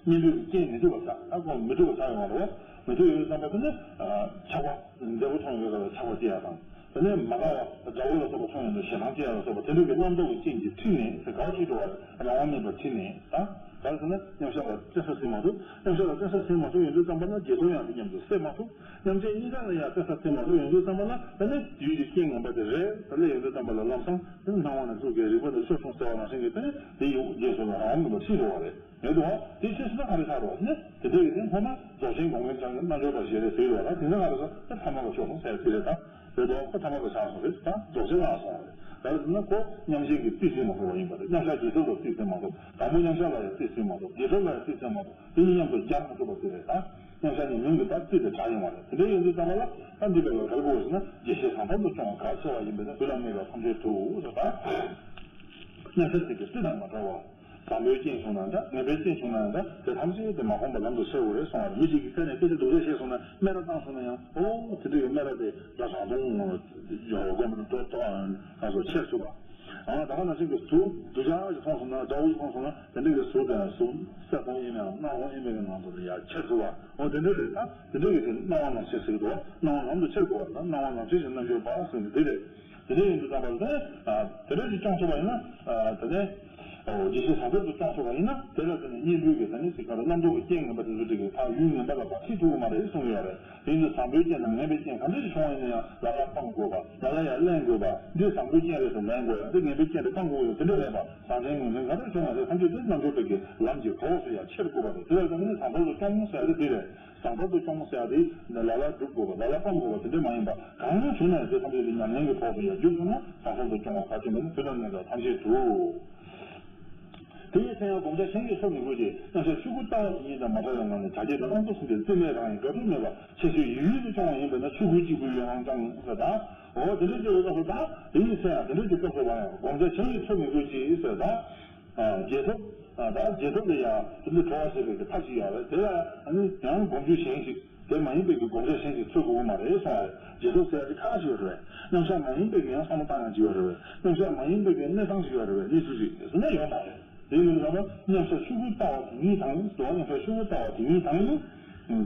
གཉེན་པོས་ཀྱིས་བཅད་མི་ཐུབ་པ་ཆགས། ད་ཁོ་མི་ཐུབ་པ་ཆགས་ཡོང་བ་རེད། མི་ཐུབ་ཡོང་དུས་ཙམ་པ་དེ་ནི་ཆགས་པ་བདེ་པོ་མཐོང་ཡོད་ཀྱང་ཆགས་པ་སྐྱེ་ཡ་དང་། དེ་ནས་མ་དགའ་བ་དགྲ་བོ་ལ་སོགས་པ་མཐོང་ཡོང་དུས་ཞེ་སྡང་སྐྱེ་ཡ་ལ་སོགས་པ་དེ་འདྲ་གི་རྣམ་རྟོག་གི་རྐྱེན་གྱིས་ཁྲིད་ནས་དེ་ག་བ་ཁྲིད་འགྲོ་བ་རེད། རང་དབང་མེད་པར་ཁྲིད་ནས་ད། ག་རེ་ཟེར་ན་མཉམ་བཞག་ལ་བཙན་ས་ཟིན་མ་ཐུབ། མཉམ་བཞག་ལ་བཙན་ས་ཟིན་མ་ཐུབ་ཡོང་དུས་ཙམ་པ་ལ་རྗེས་ཐོབ་ཡང་དེ་མཉམ་དུ་སེལ་མ་ཐུབ། མཉམ་རྗེས་གཉིས་ཀ་ལ་ཡང་བཙན་ས་ཟིན་མ་ཐུབ་ཡོང་དུས་ཙམ་པ་ལ། དེ་ནས་ཡུལ་གྱི་རྐྱེན་ངན་པ་དེ་རེད། དེ་ལས་ཡོང་དུས་ཙམ་པ་ལ་ལམ་སང་དེ་ནི་སྣང་བ་ན་གཟུགས་ཀྱི་རིག་པ་ནི་ཆོས་སོང་ཟེར་བ་ནང་བཞིན་གྱི་དེ་ནི་དེ་ཡི་རྗེས་སུ་ལ་རང་དབང་མེད་པར་ཁྲིད་འགྲོ་བ་རེད། མེད་དོ། དེ་ཅི་ཞིག་ན་ག་རེ་ཆགས་རོགས་ནི་དེ་འདྲ་ཡིན་ཏེ། སྔོན་མ་རྫོགས་ཆེན་དགོངས་མཁན་ཚང་གི་རྣལ་འབྱོར་པ་ཞེས་རེ་ཟེར་ཡོད་ལ། དེ་འདྲ་ག་རེ་ཟེར་ཏེ་ཐ་མལ་པ་ཆོས་སོང་ཟེར་དེ་རེད་ད། རེད་དོ། ཁོ་ཐ་མལ་པ་ཆགས་སོང་རེད་ད། རྫོགས་ཆེན་ལ་སོང་རེད། ག་རེ་ཟེར་ན་ཁོ་མཉམ་བཞག་གི་རྩིས་ཟིན་མ་ཐུབ་པ་ཡིན་པ་རེད། མཉམ་བཞག་རྗེས་ཐོབ་ལ་རྩིས་ཟིན་མ་ཐུབ། དང་པོ་མཉམ་བཞག་ལ་ཡང་རྩིས་ཟིན་མ་ཐུབ། རྗེས་ཐོབ་ལ་ཡང་རྩིས་ཟིན་མ་ཐུབ། དེ་གཉིས་མཉམ་དུ་སྦྱར་མ་ཐུབ་པ་དེ་རེད་ད། མཉམ་བཞག་ཉམས་མྱོང་གི་ད་རྩིས་དེ་དྲག་ཡོང་བ་རེད། དེ་འདྲ་ཡིན་དུས་ཙམ་པ་ལ་ད་འདི་ག་ལ་ག་རེ་དགོས་ཟེར་ན། དགེ་བཤེས་བཟང་ཐབས་ལ་སྐྱོང་བ་གལ་ཆེ་བ་ཡིན་པས་ན། དུས་ལ་གནས་སྐབས་ཐམས་ཅད་དུ་ཟེར་ད། མཉམ་བཞག་དེ་གི་རྩིས་དང་མ་བྲལ་བ། བཟང་པོའི་རྐྱེན་བྱུང་ན་འདྲ། ངན་པའི་རྐྱེན་བྱུང་ན་འདྲ། དེ་ཐམས་ཅད་དེ་མ་ཕོངས་པ་ལམ་དུ་སེལ་དགོས་རེད་གསུངས་པ་རེད། མི་གཅིག་གིས་ཁ་ནས་སྐད་ཆ་སྡུག་ཅག་བཤད་སོང་ན་སྨད་ར་བཏང་སོང་ན་ཡང་། ཨོ་དེ་འདྲ་གི་སྨད་ར་དེ་ད་རང་སྟོང་ཡོང་བ་སྒོམ་དུ་ཏོག་ཏོག་ང་ཚོ་ཁྱེར་ཐུབ་པ། ཨ་ད་ག་ནང་བཞིན་གྱི་གཟུགས་སྡུག་ཅག་ཅིག་མཐོང་སོང་ན། དགྲ་བོ་ཅིག་མཐོང་སོང་ན། དེ་འདྲ་གི་གཟུགས་དང་གཟུགས་གསལ་སྟོང་དབྱེར་མེད་ནམ། སྣང་སྟོང་དབྱེར་མེད་ཀྱི་ནང་དུ་ཡར་ཁྱེར་ཐུབ་པ། ཨོ་དེ་འདྲ་རེད་ད། དེ་འདྲ་གི་དེ་སྣང་བ་ལམ་ཁྱེར་ཟེར་གི་འདུག་སྣང་བ་ལམ་དུ་ཁྱེར་དགོས་པ་ད། སྣང་བ་ལམ་ཁྱེར་གྱི་རྣལ་འབྱོར་པ་ཟེར་གི་དེ་རེད། དེ་འདྲ་ཡིན་དུས་ཙམ་པ་ལ་དེ་ནས་དེ་འདྲ་ཞིག་སྐྱོང་ཐུབ་པ་ཡིན་ན། དེ་ནས་རྗེས་ཤུལ་བཟང་ཐབས་སུ་སྐྱོང་ཐུབ་པ་ཡིན་ན། དེ་ལ་དེ་ནས་གཉེན་པོའི་གི་དེ་ནས་ཅིག་ག་རེ་རྣམ་རྟོག་གི་རྐྱེན་ངན་པ་དེ་ཚོ་དེ་གི་ཕར་ཡུལ་ངན་པ་ལ་ཕར་ཁྲིད་ཐུབ་ཀྱི་མ་རེད་གསུངས་ཡོད་རེད། དེ་ཡིན་དུས་བཟང་པོའི་རྐྱེན་དང་ངན་པའི་རྐྱེན་ག་འདྲ་ཞིག་བྱུང་བ་ཡིན་ན་ཡང་ལ་ལ་སྤང་དགོས་པ། ལ་ལ་ཡང་གླེང་དགོས་པ། འདི་བཟང་པོའི་རྐྱེན་རེད་ཟེར་ལེན་དགོས་ཡ། འདི་ངན་པའི་རྐྱེན་རེད་སྤང་དགོས་ཡ། དེ་འདྲ་མེད་པ། བཟང་རྐྱེན་ངན་རྐྱེན་ག་འདྲ་བྱུང་བ་རེད། ཐམས་ཅད་དེ་རྣལ་འབྱོར་པའི་གི་ལམ་གྱི་གྲོགས་སུ་ཡང་ཁྱེར་དགོས་པ་རེད། དེ་ལ་དེ་ནས་བཟང་ཐབས་སུ་སྐྱོང་ཟེར་ཡ་དེ་དེ་རེད། བཟང་ཐབས་སུ་སྐྱོང་ཟེར་ཡ་དེ་ལ་ལ་སྒྲུབ་དགོས་པ། ལ་ལ་སྤང་དགོས་པ་དེ་འདྲ་མ་ཡིན་པ། གང་བྱུང་ན་ཡང་དེ་ཐམས་ཅད་དེ་ཉམས་ལེན་གྱི་གྲོགས་སུ་ཡང་འགྱུར་ཐུབ་ན། བཟང་ཐབས་སུ་སྐྱོང་བ་གལ་ཆེན་པོ་ནི་དུས་དང་གནས་སྐབས་ཐམས་ཅད་དུ། དེ་ཡི་ཚེ་ཡང་བསྒོམ་བྱ་གཞན་གྱིས་འཚོལ་མི་དགོས་ཀྱི། མཉམ་བཞག་ཆོས་སྐུ་ལྟ་བ་དེ་ཉིད་དང་མ་བྲལ་བའི་ངང་ནས་བྱ་བྱེད་དང་རྣམ་རྟོག་ཐམས་ཅད་རྩིས་མེད་རང་ཡིན་དགག་སྒྲུབ་མེད་པ། ཁྱད་ཆོས་ཡུལ་ཡུལ་དུ་སྐྱོང་བ་ཡིན་པས་ན་ཆོས་སྐུ་གཅིག་པུའི་ཡོད་དབང་ཀྱང་ཟེར་ད། འོ་དེ་འདྲ་བྱེད་པའི་སྐབས་སུ་ད། དེ་ཡི་ཚེ་ཡང་དེ་འདྲ་གྱི་སྐབས་སུ་ལ་ཡང་བསྒོམ་བྱ་གཞན་གྱིས་འཚོལ་མི་དགོས་ཀྱི་ཟེར་ད། རྗེས་ཐོབ། ད་རྗེས་ཐོབ་ལ་ཡང་དེ་འདྲ་གྲོལ་བ་བྱེད་པའི་གི་ཐབས་ཤིག་ཡོད་རེད། དེ་ལ་ཨ་ནི་ཡང་སྒོམ་རྒྱུ་གཞན་ཞིག་དེ་མ་ཡིན་པའི་གི་བསྒོམ་བྱ་གཞན་ཞིག་འཚོལ་དགོས་ཀྱི་མ་རེད་གསུངས་པ་རེད། རྗེས་ཐོབ་ཟེར་ཡ་དེ་ཁག་ཅིག་ཡོད་རེད། མཉམ་བཞག་མ་ཡིན་པའི་གི་ཡང་བསམ་བློ་བཏང་ཡ་ཅིག་ཡོད་རེད། མཉམ་བཞག་མ་ཡིན་པའི་གི་གནས་སྟངས་ཤིག་ཡོད་རེད། གནས་ཚུལ་ཞིག་ཟེར་ན་ཡོད་མ་རེད། དེ་ཡིན་ཙང་མཉམ་བཞག་ཆོས་སྐུ་ལྟ་བ་དེ་ཉིད་དང་། མཉམ་བཞག་ཆོས་སྐུ་ལྟ་བ་དེ་ཉིད་དང་།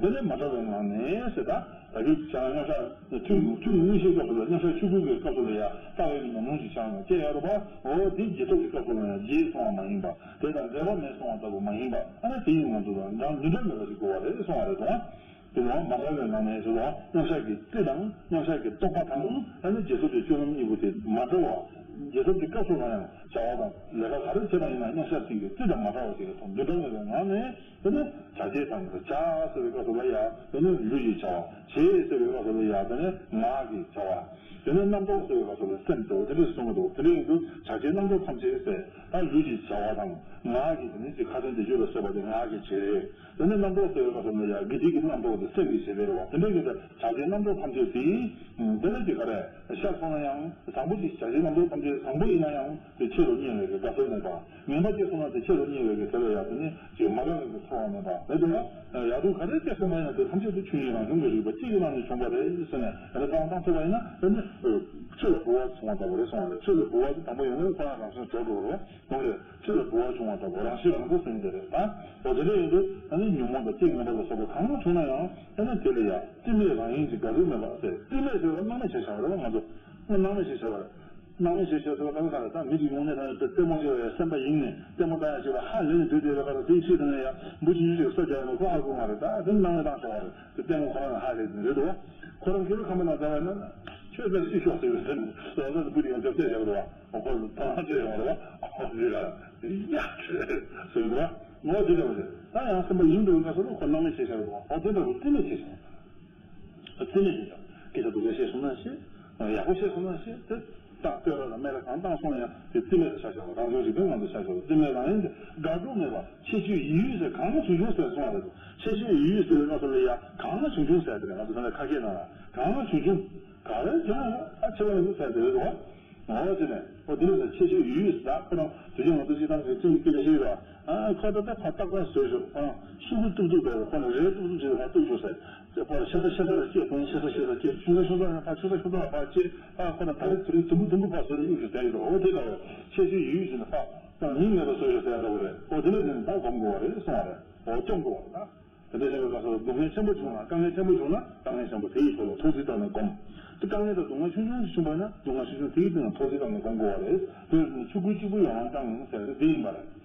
དེ་ལས་མ་བྲལ་བའི་ངང་ནས་ཟེར་ད། ད་གིན་བྱས་ན་མཉམ་བཞག་ཐུན་ཐུན་དངོས་གཞིའི་སྐབས་སུ་ལ། མཉམ་བཞག་ཆོས་སྐུ་གི་སྐབས་སུ་ལ་ཡང་ལྟ་བའི་གི་ཉམས་མྱོང་ཅིག་བྱས་ན་སྐྱེ་ཡོད་རེད་པ། འོ་དེ་རྗེས་ཐོབ་ཀྱི་སྐབས་སུ་ལ་ཡང་རྗེས་སོང་བ་མ་ཡིན་པ། དེ་དང་འབྲེལ་བ་མེད་སོང་བ་ལྟ་བུ་མ་ཡིན་པ། ཨ་ནི་དེ་ཡིན་ང་ཚོ་ལ་འདྲ་མི་འདྲ་མེད་པ་ཞིག་དགོས་པ་རེད་གསུངས་པ་རེད་དོ། དེ་ཡང་མ་བྲལ་བའི་ངང་ནས་ཟེར་དོ། མཉམ་བཞག་གི་རྩིས་དང་མཉམ་བཞག་གི་རྟོག་པ་དང་། ཨ་ནི་རྗེས་ཐོབ་ཀྱི་སྤྱོད་ལམ་གཉིས་པོ་དེ་མ་བྲལ་བ། རྗེས་ཐོབ་ཀྱི་སྐབས་སུ་ལ་ཡང་བྱ་བ་དང་ལས་ཀ་ག་རེ་བྱེད་པ་ཡིན་ན་མཉམ་བཞག་རྩིས་ཀྱི་རྩིས་དང་མ་བྲལ་བ་ཞིག་གི་ཐོག་འདི་འདྲ་མེད་པའི་ངང་ནས། དེ་ནས་བྱ་བྱེད་དང་། བྱ་ཟེར་བའི་སྐབས་སུ་ལ་ཡང་དེ་ནས་ལུས་ཀྱི་བྱ་བ། བྱེད་ཟེར་བའི་སྐབས་སུ་ལ་ཡང་དེ་ནས་ངག་གི་བྱ་བ། དེ་ནས་རྣམ་རྟོག་ཟེར་བའི་སྐབས་སུ་ལ་སེམས་གཙོ་བོ་དེ་འདྲ་གསུང་གི་འདུག་དེ་འདྲ་ཡིན་དུས་བྱ་བྱེད་རྣམ་རྟོག་ཐམས་ཅད་ཟེར། ད་ལུས་ཀྱི་བྱ་བ་དང་། ངག་གི་དེ་ནས་ཅིག་ཁ་ཏོན་བཟླས་བརྗོད་ལ་སོགས་པ་དེ་ངག་གི་བྱེད། དེ་ནས་རྣམ་རྟོག་ཟེར་བའི་སྐབས་སུ་ལ་ཡང་དགེ་སྡིག་གི་རྣམ་རྟོག་དེ་སེམས་ཀྱི་བྱེད་པ་རེད་པ། དེ་འདྲ་ཡིན་དུས་བྱ་བྱེད་རྣམ་རྟོག་ཐམས་ཅད་དེ། དེ་ནས་ཅིག་ག་རེ། ཤར་སོང་ན་ཡང་བཟང་པོ་ཅིག་བྱ་བྱེད་རྣམ་རྟོག་ཐམས་ཅད་བཟང་པོ་ཡིན་ན་ཡང་དེ་ཆོས་ལ་བསྙད་པའི་གི་དགག་སེལ་མེད་པ། ངན་པ་སྐྱེས་སོང་ན་དེ་ཆོས་ལ་བསྙད་པའི་གི་དེ་ལ་ཡང་དེ་ནི་ཅིག་མ་དགའ་བའི་གི་ཚོར་བ་མེད་པ་རེད་འདུག་ལ། ཡག་སྡུག་ག་རེ་སྐྱེས་སོང་ན་ཡང་དེ་ཐམས་ཅད་དེ་ཆོས་ཉིད་རང་བྱུང་གི་རིག་པ་གཅིག་གི་ནང་ནས་བྱུང་བ་རེད་ཟེར་ནས་རེ་བ་བཏང་ཐུབ་པ་ཡིན་ན། དེ་ནི་ཆུ་ལ་ལྦུ་བ་བྱུང་བ་ལྟ་བུ་རེད་གསུངས་པ་རེད། ཆུ་ལ་ལྦུ་བ་དེ་དང་པོ་ཡོང་ན་ཁོ་རང་རང་བཞིན་འཇོག་འགྲོ་བ་རེད། འོ་རེད། ཆུ་ལ་ལྦུ་བ་བྱུང་བ་ལྟ་བུ་རང་བཞིན་རང་འགྲོ་ཟེར་གྱི་རེད་ད། འོ་དེ་འདྲ་ཡིན་དུས་ད་ནི་ཉོན་མོངས་དང་རྐྱེན་ངན་པ་ལ་སོགས་པ་གང་བྱུང་ན་ཡང་། ད་ནི་དེ་ལ་ཡང་རྩིས་མེད་རང་ཡིན་གྱི་དགག་སྒྲུབ་མེད་པ་ཟེར། རྩིས་མེད་ཟེར་བ་སྣང་མེད་བྱས་བཞག་པ་རེད་པ། ང་ཚོ་སྣང་མེད་བྱས་བཞག་པ་རེད། སྣང་མེད་བྱས་བཞག་ཟེར་བ་ག་རེ་ག་རེ། ད་མི་གཅིག་དངོས་གནས་ད་ལྟད་མོ་ཡོད་པའི་སེམས་པ་ཡིན་ནས་ལྟད་མོ་ལྟ་ཡ་བྱེད་པ་ཧ་ལས་ནས་སྡོད་བསྡད་པའི་ཁར་དེའི་ཕྱིར་དེ་ནས་ཡང་འབུ་ཆུང་ཆུང་ཞིག་ས་རྒྱག་ན་ཁོ་ཧ་གོ་མ་རེད། ད་དེ་སྣང་མེད་བཏང་བཞག་པ་རེད། དེ་ལྟད་མོ་ཁོ་རང་ལ་ཧ་ལས་ནས་རེད་དོ། ཁོ་རང་སྐྱེ་བོ་ཁམས་པའི་ནང་ལྟ་བ་ཡིན་ན། ཆོས་པའི་སྲིད་ཤོག་ཟེར་བའི་སེམས་ལ་ཟ་དུ་བུ་དེ་ཡང་ཅོག་ཙེ་བཞག་རོགས། ཨོ་ཁོ་ལ་ཐང་ཅེ་ཡོང་རོགས། ཨོ་ཁོ་ཟེར་ཡ་ཟེར་འདུག་ཨོ་དེ་འདྲ་བ་ཟེར། ད་ཡང་སེམས་པ་ཡིན་འགྲོ་བའི་སྐབས་སུ་ཁོ་སྣང་མེད་བྱས་བཞག་རོགས། ཨོ་དེ་འདྲ་བ་རྩིས་མེད་བྱས་བཞག་རྩིས་མེད་བྱས་བཞག་སྐད་ཆ་སྡུག་ཅག་བཤད་སོང་ན་བཤད། ཡག་པོ་བཤད་སོང་ན་བཤད། དེ་རྟགས་བསྟོད་ར་དང་སྨད་ར་གང་བཏང་སོང་ཡང་དེ་རྩིས་མེད་དུ་བཞག་བཞག་རོགས། རང་བྱུང་རིག་པའི་ངང་དུ་བཞག་བཞག་རོགས། རྩིས་མེད་རང་ཡིན་ཏེ་དགག་སྒྲུབ་མེད་པ། ཁྱད་ཆོས་ཡིད་ཡུལ་ཟེར་གང་བྱུང་བྱུང་ཟེར་གསུངས་པ་རེད་དོ། ཁྱད་ཆོས་ཡིད་ཡུལ་ཟེར་བའི་སྐབས་སུ་ལ་ཡ་གང་བྱུང་བྱུང་ཟེར་དེ་རེད། ང་ཚོ་ད་ནས་ཁ་སྐད་ནང་ལ་གང་བྱུང་བྱུང་ག་རེ་བྱུང་ན་ཡང་ད་ཆེ་བ་ཡིན་ཟེར་དེ་རེད་དོ། འོ་དེ་ནས་འོ་དེ་ནས་ཁྱད་ཆོས་ཡིད་ཡུལ་ཟེར་ད་ཁོ་རང་དུས་ཆེན་ང་ཚོ་སྤྱི་བཏང་གི་ཁྲིམས་ཀྱི་སྐད་ཆ་ཞིག་རེད་བ། ཁོ་ད་ལྟ་ཁོ་ཏག་ཏག་བཟོས་ཤོག་ཁོ་རང་ཤུ་གུ་ཏུག་ཏུག་བཟོས་ཁོ་ན་རེ་ཏུག་ཏུག་བྱས་ཁ་ཏུག་ཤོག་ཟེར། ཁོ་རང་ཤ་ཚ་ཤ་ཚ་ལ་སྐྱེས་ཁོ་ན་ཤ་ཚ་ཤ་ཚ་སྐྱེས། ཆུ་ཚ་ཆུ་ཚ་ལ་ཕ་ཆུ་ཚ་ཆུ་ཚ་ལ་ཕ་སྐྱེས། ཨ་ཁོ་ན་ད་རེས་དེ་རིང་དུམ་བུ་དུམ་བུ་ཕ་བཟོས་ནས་གཡུག་ཞིག་བསྡད་ཡོད་རེད། འོ་དེ་ལ་ཁྱད་ཆོས་ཡིད་ཡུལ་ཟེར་ན་ཕ་ད་མིང་མེད་པ་བཟོས་ཤོག་ཟེར་ཡ་འདྲ་བོ་རེད། འོ་དེ་ལ་དེ་ནི་ད་སྒོམ་དགོས་བ་རེད་གསུངས་བ་རེད། འོ་སྐྱོང་དགོས་བ་རེད་ད། དེ་འདྲ་བྱས་པའི་སྐབས་སུ་སྡུག་བསྔལ་ཆེན་པོ་བྱུང་ན་དཀའ་ངལ་ཆེན་པོ་བྱུང་ན་དཀའ་ངལ་ཆེན་པོ་དེ་ཡི་ཐོག་ལ་ཐུགས་རྩིས་བཏང་ནས་སྒོམ། དེ་དཀའ་ངལ་དང་སྡུག་བསྔལ་ཆུང་ཆུང་ཞིག་བྱུང་བ་ན་སྡུག་བསྔལ་ཆུང་ཆུང་དེ་ཡི་སྟེང་ལ་ཐུགས་རྩིས་བཏང་ནས་སྒོམ་དགོས་བ་རེད། དེ་ཡིན་ན་ཆུ་ཁོལ་གཅིག་པུ་ཡང་བཏང་ཟེར་ཏེ་དེ་ཡིན་པ་རེད།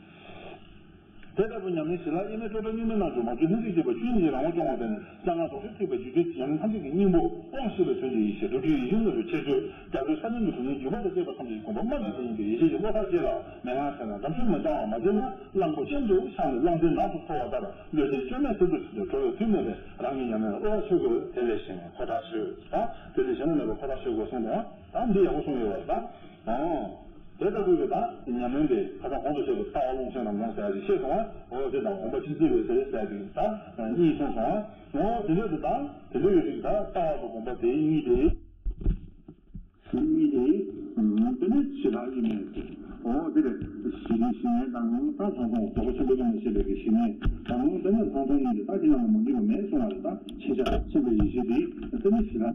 དེ་ལྟ་བུ་ཉམས་ལེན་ཞི་ལྷག་དབྱེར་མེད་སྤྲོས་བྲལ་གཉུག་མའི་རྣལ་འབྱོར་མ་བཅོས་ལྷན་ཅིག་སྐྱེས་པ་ཆོས་ཉིད་ཀྱི་རང་ངོ་སྐྱོང་བ་དེ་ནི་གསང་སྔགས་རྡོ་རྗེ་ཐེག་པའི་རྒྱུད་སྡེ་ཉམས་ལེན་ཐམས་ཅད་ཀྱི་སྙིང་པོ་དབང་བཞི་ལ་དོན་གྱི་ཡེ་ཤེས་སྒྲུབ་བརྒྱུད་ཡེ་ཤེས་རྣམ་གྲོལ་ཁྱད་ཆོས་རྒྱ་མཚོའི་ས་བོན་གྱི་གྲུབ་བརྙེས་བརྒྱུད་པ་དང་བཅས་པ་ཐམས་ཅད་ཀྱི་དགོངས་པ་རྨད་དུ་བྱས་ཡིན་པས་ཡེ་ཤེས་ཀྱི་བློ་ཐག་བཅད་ལ་མན་ངག་བྱས་ན་འགྲམ་ཆུ་མི་གཙང་བ་མ་བྱས་ན་གླང་པོ་ཅན་དུ་ཤར་ནས་གླང་ཆེན་ནགས་སུ་འཁོར་བ་ལྟར་ལུས་རྟེན་བཅོས་མའི་ཚུལ་དུ་ཕྱིན་ཏེ་གྲོལ་བའི་དུས་མེད་པས་རང་གི་ཉམས་ལེན་བློ་ཐག་ཆོད་དགོས། དེ་ལས་གཞན་ལ་མེད་པའི་ཁོ་ཐག་ཆོད་དང་དེ་ལས་གཞན་ལ་མེད་པའི་ཁོ་ཐག་ཆོད་དགོས་གསུངས་དང་། ད་འདི་ཡག་པོ་གསུངས་ཡོད་པ་དང་། དེ་ལྟ་བུའི་གི་ད་ཉམས་ལེན་དེ་ཁ་སང་གོང་དུ་བཤད་པའི་ལྟ་བ་ཀློང་ཆེན་རང་སྣང་ཟེར་ཡ་ཞིག་བཤད་སོང་བ། འོ་དེ་དང་དགོངས་པ་ཅི་མཛད་པའི་ཟེར་ཟེར་ཡ་ཞིག་ད་གཉིས་གསུངས་སོང་བ། འོ་དེ་འདྲ་དུ་ད་དེ་འདྲ་ཡོད་ཅིག་ད་ལྟ་བ་དང་དགོངས་པ་དེ་གཉིས་དེ། གཉིས་དེ། དེ་ནི་ཞི་ལྷག་དབྱེར་མེད་ཟེར། འོ་དེ་རེད། གཞི་ནས་གཞི་ཉིད་དང་ད་ལྷག་མཐོང་རྫོགས་པ་ཆེན་པོའི་ཀུན་ནས་བཤད་པའི་གི་གཞི་ཉིད་དང་དེ་ནི་ལྷག་མཐོང་གཉིས་དེ་ད་གཞི་རྣམས་ལ་མ་འདུས་པ་མེད་གསུང་བ་རེད། ད་ཤེས་བྱ་མཚན་དཔེ་ཡེ་ཤེས་དེ་དེ་ནི་ཞི་ལྷག་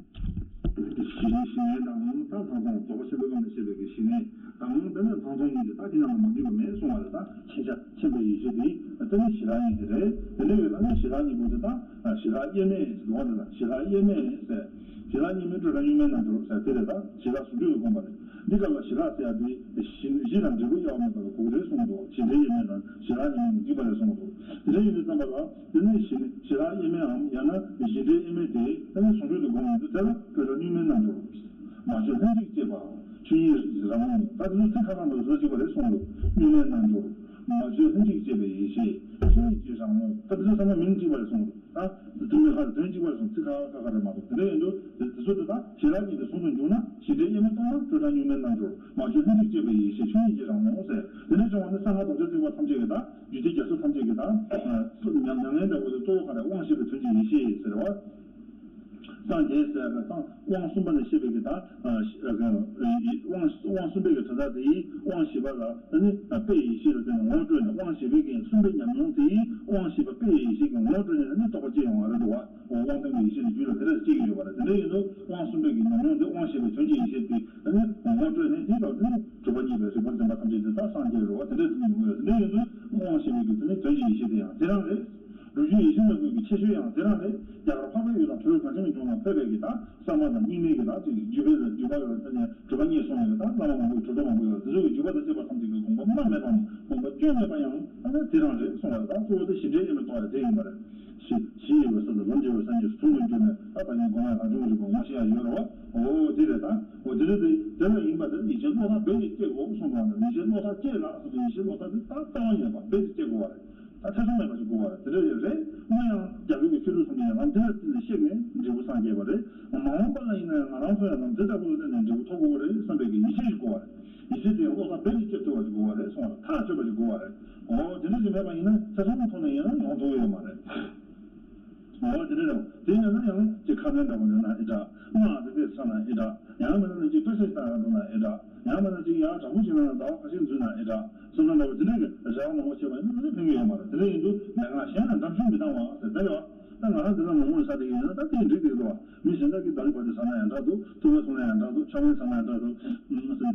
གཞི་ནས་གཞི་ཉིད་དང་ད་ལྷག་མཐོང་རྫོགས་པ་ཆེན་པོའི་ཀུན་ནས་བཤད་པའི་གི་གཞི་ཉིད་དང་དེ་ནི་ལྷག་མཐོང་གཉིས་དེ་ད་གཞི་རྣམས་ལ་མ་འདུས་པ་མེད་གསུང་བ་རེད། ད་ཤེས་བྱ་མཚན་དཔེ་ཡེ་ཤེས་དེ་དེ་ནི་ཞི་ལྷག་གཉིས་དེ་རེད། དེ་འདྲ་ཡོད་ན་ནི་ཞི་ལྷག་གཉིས་པོ་དེ་དང་ཞི་ལྷག་དབྱེར་མེད་ཟེར་བ་ནི་ལ་ཞི་ལྷག་དབྱེར་མེད་ཟེར། ཞི་ལྷག་དབྱེར་མེད་སྤྲོས་བྲལ་གཉུག་མའི་རྣལ་འབྱོར་ཟེར་དེ་རེད། ད་ཞི་ལྷག་ཟུང་འཇུག་ལ་དགོངས་པ་རེད། འདི་སྐབས་ལ་ཞི་ལྷག་ཟེར་ཡ་དེ་གཞི་གཞི་དང་འབྲས་བུ་དབྱེ་བ་མེད་པ་ལ་གོ་གི་རེད་གསུངས་འདུག་གཞི་འབྲས་དབྱེར་མེད་དང་ཞི་ལྷག་དབྱེར་མེད་ནི་འཇིག་པ་རེད་གསུངས་འདུག་དེ་འདྲ་ཡིན་དུས་ཙམ་པ་ལ་དེ་ནི་ཞི་ཞི་ལྷག་དབྱེར་མེད་འམ་ཡང་ན་གཞི་འབྲས་དབྱེར་མེད་དེ་དེ་ནི་ཟུང་འཇུག་ལ་དགོངས་ཡོང་དུས་དེ་ལ་སྤྲོས་བྲལ་གཉུག་མའི་རྣལ་འབྱོར། མ་བཅོས་ལྷན་ཅིག་སྐྱེས་པ་ཆོས་ཉིད་རང་ངོ་། ད་དེ་ཚོ་ཚིག་ཁ་ཁ་མ་གཏོགས་གཅིག་པ་རེད་གསུངས་འདུག་གཉུག་མའི་རྣལ་འབྱོར། མ་བཅོས་ལྷན་ཅིག་སྐྱེས་པའི་ཡེ་ཤེས་ཆོས་ཉིད་ཀྱི་རང་ངོ་། ད་དེ་ཚོ་ཚང་མ་མིང་གཅིག་པ་རེད་གསུངས་འདུག་ད་དེ་མིང་ཁ་དོན་གཅིག་པ་རེད་གསུངས། ཚིག་ཁ་ཁ་ཁ་རེད་མ་གཏོགས། དེ་འདྲ་ཡིན་དུས་དེ་དེ་ཚོ་དེ་དག་ཞི་ལྷག་གཉིས་དེ་ཟུང་དུ་འཇུག་ན་གཞི་འབྲས་དབྱེར་མེད་རྟོགས་ན་སྤྲོས་བྲལ་གཉུག་མའི་རྣལ་འབྱོར། མ་བཅོས་ལྷན་ཅིག་སྐྱེས་པའི་ཡེ་ཤེས་ཆོས་ཉིད་ཀྱི་རང་ངོ་ཟེར། དེ་འདྲ་བྱུང་བ་ནི་གསང་སྔགས་རྡོ་རྗེ་ཐེག་པ་ཐམས་ཅད་ཀྱི་དག་རྒྱུད་སྡེ་རྒྱ་མཚོ་ཐམས་ཅད་ཀྱི་དག་ཉམས་ཉམས་ལེན་འདྲ་བོ་དེ་གཙོ་བོ་ག་རེ་དབང་བཞི་པའི་དོན་གྱི་ཡེ་ཤེས་ཟེར་བ། སངས་རྒྱས་ཟེར་བའི་སངས་དབང་གསུམ་པ་ནས་བཤད་པའི་གི་དང་། དབང་དབང་གསུམ་པའི་གི་གྲུབ་མཐའ་དེ་ཡིས་དབང་བཞི་པ་ལ་ནི་དཔེ་ཡེ་ཤེས་ལ་བརྟེན་ནས་ངོ་སྤྲོད་ནས། དབང་བཞི་པའི་གི་གསུམ་པའི་ཉམས་མྱོང་དེ་ཡིས་དབང་བཞི་པ་དཔེ་ཡེ་ཤེས་ཀྱི་ངོ་སྤྲོད་ནས་ནི་རྟོགས་པ་སྐྱེ་ཡོང་བ་རེད་འདུག་བ། དབང་དོན་གྱི་ཡེ་ཤེས་ལ་རྒྱུད་ལ་དེ་འདྲ་སྐྱེ་གི་ཡོད་པ་རེད། དེ་འདྲ་ཡིན་དུས་དབང་གསུམ་པའི་གི་ཉམས་མྱོང་དེ་དབང་བཞི་པའི་དོན་གྱི་ཡེ་ཤེས་དེ་ནི་ངོ་སྤྲོད་ནས་དེའི་སྐབས་དེ་ནི་གྲུབ་པ་བརྙེས་པའི་རིག་པ་འཛིན་པ་ཐམས་ཅད་དེ་དག་སངས་རྒྱས་རེད་བ། དེ་འདྲ་དེ་ནི་ཡོང་གི་ཡོད། དེ་འདྲ་ཡིན་དུས་དབང་བཞི་པའི་གི་དེ་ནི་དོན་གྱི་ཡེ་ཤེས་དེ་ཡང་དེ་རང་རེད། སྒྲུབ་བརྒྱུད་ཡེ་ཤེས་རྣམ་ཀུན་གྱི་ཁྱད་ཆོས་ཡང་དེ་རང་རེད། རྒྱ་གར་འཕགས་པའི་ཡུལ་དང་གྲོལ་བའི་གངས་ཅན་གྱི་ལྗོངས་ལ་ཕེབས་པའི་གི་དག་གསར་མ་དང་རྙིང་མའི་གི་དག་ཅིག་བརྒྱུད་པའི་བརྒྱུད་པ་ལ་བརྟེན་ནས་གྲུབ་པ་བརྙེས་སོང་བའི་གི་དག་བླ་མ་མང་པོ་ཡོད། གྲུབ་ཐོབ་མང་པོ་ཡོད། དེ་ཚོ་གི་བརྒྱུད་པ་དང་བཅས་པ་ཐམས་ཅད་ཀྱི་དགོངས་པ་རྨ་མེད་པའམ་དགོངས་པ་སྐྱོན་མེད་པ་ཡང་ཨ་ནི་དེ་རང་རེད་གསུང་བ་རེད། ད་གཙོ་བོ་དེ་གཞི་འབྲས་དབྱེར་མེད་རྟོགས་ཡ་དེ་ཡིན་པ་རེད། གཞི་གཞི་ཡོད་པའི་ས་དང་ལམ་བྱེད་པའི་ས་གཉིས་སུ་ཟུང་དུ་འཇུག་ནས་ད་ད་གིན་གོང་མའི་རང་བྱུང་རིག་པ་ངོ་ཤེས་ཡ་ཡོད་རེད་བ། འོ་དེ་རེད་ད། འོ་དེ་རེད་དེ། དེ་ལ་ཡིན་པ་དེ་ཡིད་ཆེས་བློ་ཐག་རྦད་དེ་བཅད་དགོས་གསུང་བ་ན་ཡིད་ཆེས་བློ་ཐག་བཅད་ལ་ཟེར་དུས་ཡིད་ཆེས་བློ་ཐག་དེ་ད་ལྟ་བ་ཡིན་པ་རྦད་དེ་བཅད་དགོས་བ་རེད། ད་ཐེ་ཚོམ་མེད་པ་ཞིག་དགོས་བ་རེད། དེ་འདྲ་ཡོད་རེད། སྔོན་ཡང་རྒྱ་བོད་ཀྱི་ཆོས་ལུགས་ཚོ་ནས་ཡང་ལམ་དེ་ལ་བརྟེན་ནས་གཤེགས་ནས་འབྲས་བུ་སངས་རྒྱས་པ་རེད། མ་འོངས་པ་ལ་ཡིན་ན་ཡང་ང་རང་ཚོ་ཡང་ལམ་དེ་ལྟ་བུ་ལ་བརྟེན་ནས་འབྲས་བུ་ཐོབ་དགོས་ཀྱི་རེད་བསམ་པའི་གི་ཡིད་ཆེས་ཤིག་དགོས་བ་རེད། ཡིད་ཆེས་དེ་ཡང་བློ་ཐག་རྦད་དེ་བཅད་ཐུབ་པ་ཞིག་དགོས་བ་རེད་གསུངས་པ་རེད། ཐག་ཆོད་པ་ཞིག་དགོས་བ་རེད། འོ་དེ་འདྲ་ཞིག་མེད་པ་ཡིན་ན་ཐེ་ཚོམ་ཐོག་ནས་ཡིན་ན་ཡོང་ཐུབ་ཀྱི་ཡོད་མ་རེད། འོ་དེ་འདྲ་རེད། དེ་ཡིན་ན་ཡང་ཅིག་ཁ་སྣོན་འདྲ་བོ་འདྲ་ན་ཨེ་འདྲ། སྔགས་དེ་དེ་ཚར་ན་ཨེ་འདྲ། ཡང་མིན་ན་ཅིག་སྐད་ཆ་ཞིག་བཏང་ཡང་འགྲོ་ན་ཨེ་འདྲ། ཡང་མིན་ན་ཅིག་ཡར་དྲག་པོ་ཞིག་ན་ཟླ་བ་ཁ་ཤས་འཛུལ་ན་ཨེ་འདྲ། བསམ་བློ་འདྲ་བོ་དེ་འདྲ་གི་རེ་བ་མང་པོ་བྱས་པ་ཡིན་ན་དེ་ཕན་གྱི་ཡོད་མ་རེད། དེ་འདྲ་ཡིན་དུས་མན་ངག་གཞན་ལ་འགྲམ་ཆུ་མི་བཏང་བ་ཟེར་དེ་རེད་བ། ད་ང་རང་འདི་ལ་མང་མོས་ས་དེ་ཡིན་ན་ད་དེ་འགྲིག་འགྲིག་འདུག་བ། མི་གཞན་དག་གིས་ད་རེས་བར་དུ་ཟ་ན་ཡང་འདྲ་འདུག་ཐུག་པ་འཐུང་ན་ཡང་འདྲ་འདུག་ཆང་བོན་ཟ་ན་ཡང་འདྲ་འདུག་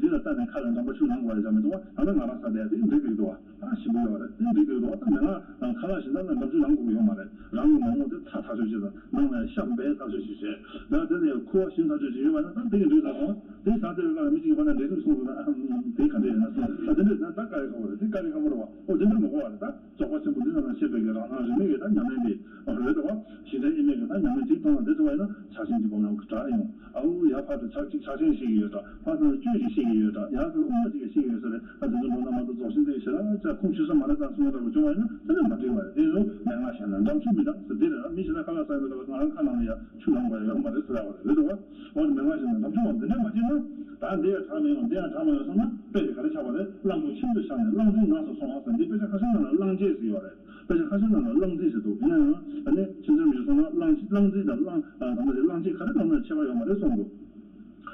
འདི་ལ་ལྟ་ནས་ཁ་ལ་འགྲམ་པ་ཆུ་ལངས་དགོས་ཡ་ཅང་མི་འདུག་བ། ད་ནི་ང་རང་ཟ་བསྡད་དེ་འགྲིག་འགྲིག་འདུག་བ། ད་ཞིམ་པོ་ཡོད་རེད། དེ་འགྲིག་འགྲིག་འདུག་བ། ད་མན་ངག་ཁ་ལག་གཞན་དག་ལ་འགྲམ་ཆུ་ལངས་དགོས་ཀྱི་ཡོད་མ་རེད། རང་གི་མོག་མོག་དེ་ཐག་ཐག་ཆོད་བྱེད་དང་ནང་ལ་ཤ་འབལ་ཐག་ཆོད་བྱེད་བྱས། ད་དེ་ལ་ཡང་ཁུ་བ་ཞིམ་ཐག་ཆོད་བྱེད་ཡོད་པ་ན་ད་འགྲིག་གི་འགྲིག་ཟེར་སོང་། དེ་ཟ་བསྡད་པའི་སྐབས་ལ་མི་གཅིག་གིས་ཕར་ནས་འགྲིག་འདུག་གསུངས་འདུག་ན་ཨ་དེ་ག་འདྲ་ཡིན་ན་སོང་། ད་དེ་འདྲ་ཡིན་ན་ད་དཀའ་ལས་ཁག་པོ་རེད། དེ་དཀའ་ལས་ཁག་པོ་རེད་བ། ཨོ་དེ་འདྲ་མི་དགོས་བ་རེད་ད། རྫོགས་པ་ཆེན་པོ་འདི་ཚོ་ནང་བཤད་པའི་གི་རང་སྣང་རིག་གནས་ཀྱི་ད་ཉམས་ལེན་དེ་རེད་དོ། ཞེས་བྱ་དབྱེར་མེད་ཀྱི་ད་ཉམས་ལེན་ཅིག་གཏོང་བ་འདི་ཚོ་བ་ཡིན་ན་ཕྱག་ཆེན་གྱི་སྒོམ་རྣམས་ཀྱི་གྲགས་ཡོང་། ཨའུ་ཡ་ཕར་དུ་ཕྱག་གཅིག་ཕྱག་ཆེན་ཤེས་ཀྱི་ཡོད་འདྲ། ཕར་ཚུར་གཅོད་ཅིག་ཤེས་ཀྱི་ཡོད་འདྲ། ཡ་ཚུར་དབུ་མ་ཅིག་ཤེས་ཀྱི་ཡོད་ས་རེད། ཨ་དེ་ཚོ་འགྲོ་ན་མ་གཏོགས་རྫོགས་ཆེན་དེ་ཞེ་དྲག་ཅག་ཁུངས་ཤེས་ས་མ་རེད་དང་གསུང་འདྲ་པོ་བྱུང་བ་ཡིན་ན་དེ་ནི་མ་འགྲིག་པ་རེད། དེ་ཚོ་མན་ངག་བཤད་ན་འགྲམ་ཆུ་མི་འདང་ཟེར་དེ་རེད། ཨ་མི་ཞེ་དྲག་ཁ་ལག་ཟ་ཡོད་ལ་ང་རང་ཁ་ནང་ལ་ཡ་ཆུ་ལངས་པ་ཡོད་མ་རེད་ཟེར་ཡ་བ་རེད། རེད་འདུག་བ། འོ་དེ་མན་ངག་བཤད་ན་འགྲམ་ཆུ་བ་འདི་འདྲ་མ་བྱེད་ན་ད་འདི་ཡ་གྲགས་མི་ཡོང་། འདི་ཡ་གྲགས་མ་ཡོང་བསམ་ན་དཔེ་དེ་ག་རེ་ཆགས་པ་རེད། གླང་པོ་ཁྱིམ་དུ་བཞག་ནས་གླང་རྫིའི་ནགས་སུ་སོང་བ་ཟེར། འདི་དཔེ་ཆ་ཁ་ཤས་ནང་ལ་གླང་རྗེ་ཟེར་ཡོད་རེད། དཔེ་ཆ་ཁ་ཤས་ནང་ལ་གླང་རྫི་ཟེར་འདུག་ཡིན་ན་ཡང་ཨ་ནི་ཕྱི་འཛིན་མི་སོང་ན་གླང་གླང་རྫི་དང་གླང་ཨ་གང་ལྟར་གླང་རྗེ་ག་རེ་གང་ལྟར་ཁྱད་པར་ཡོད་མ་རེད་གསུངས་འདུག་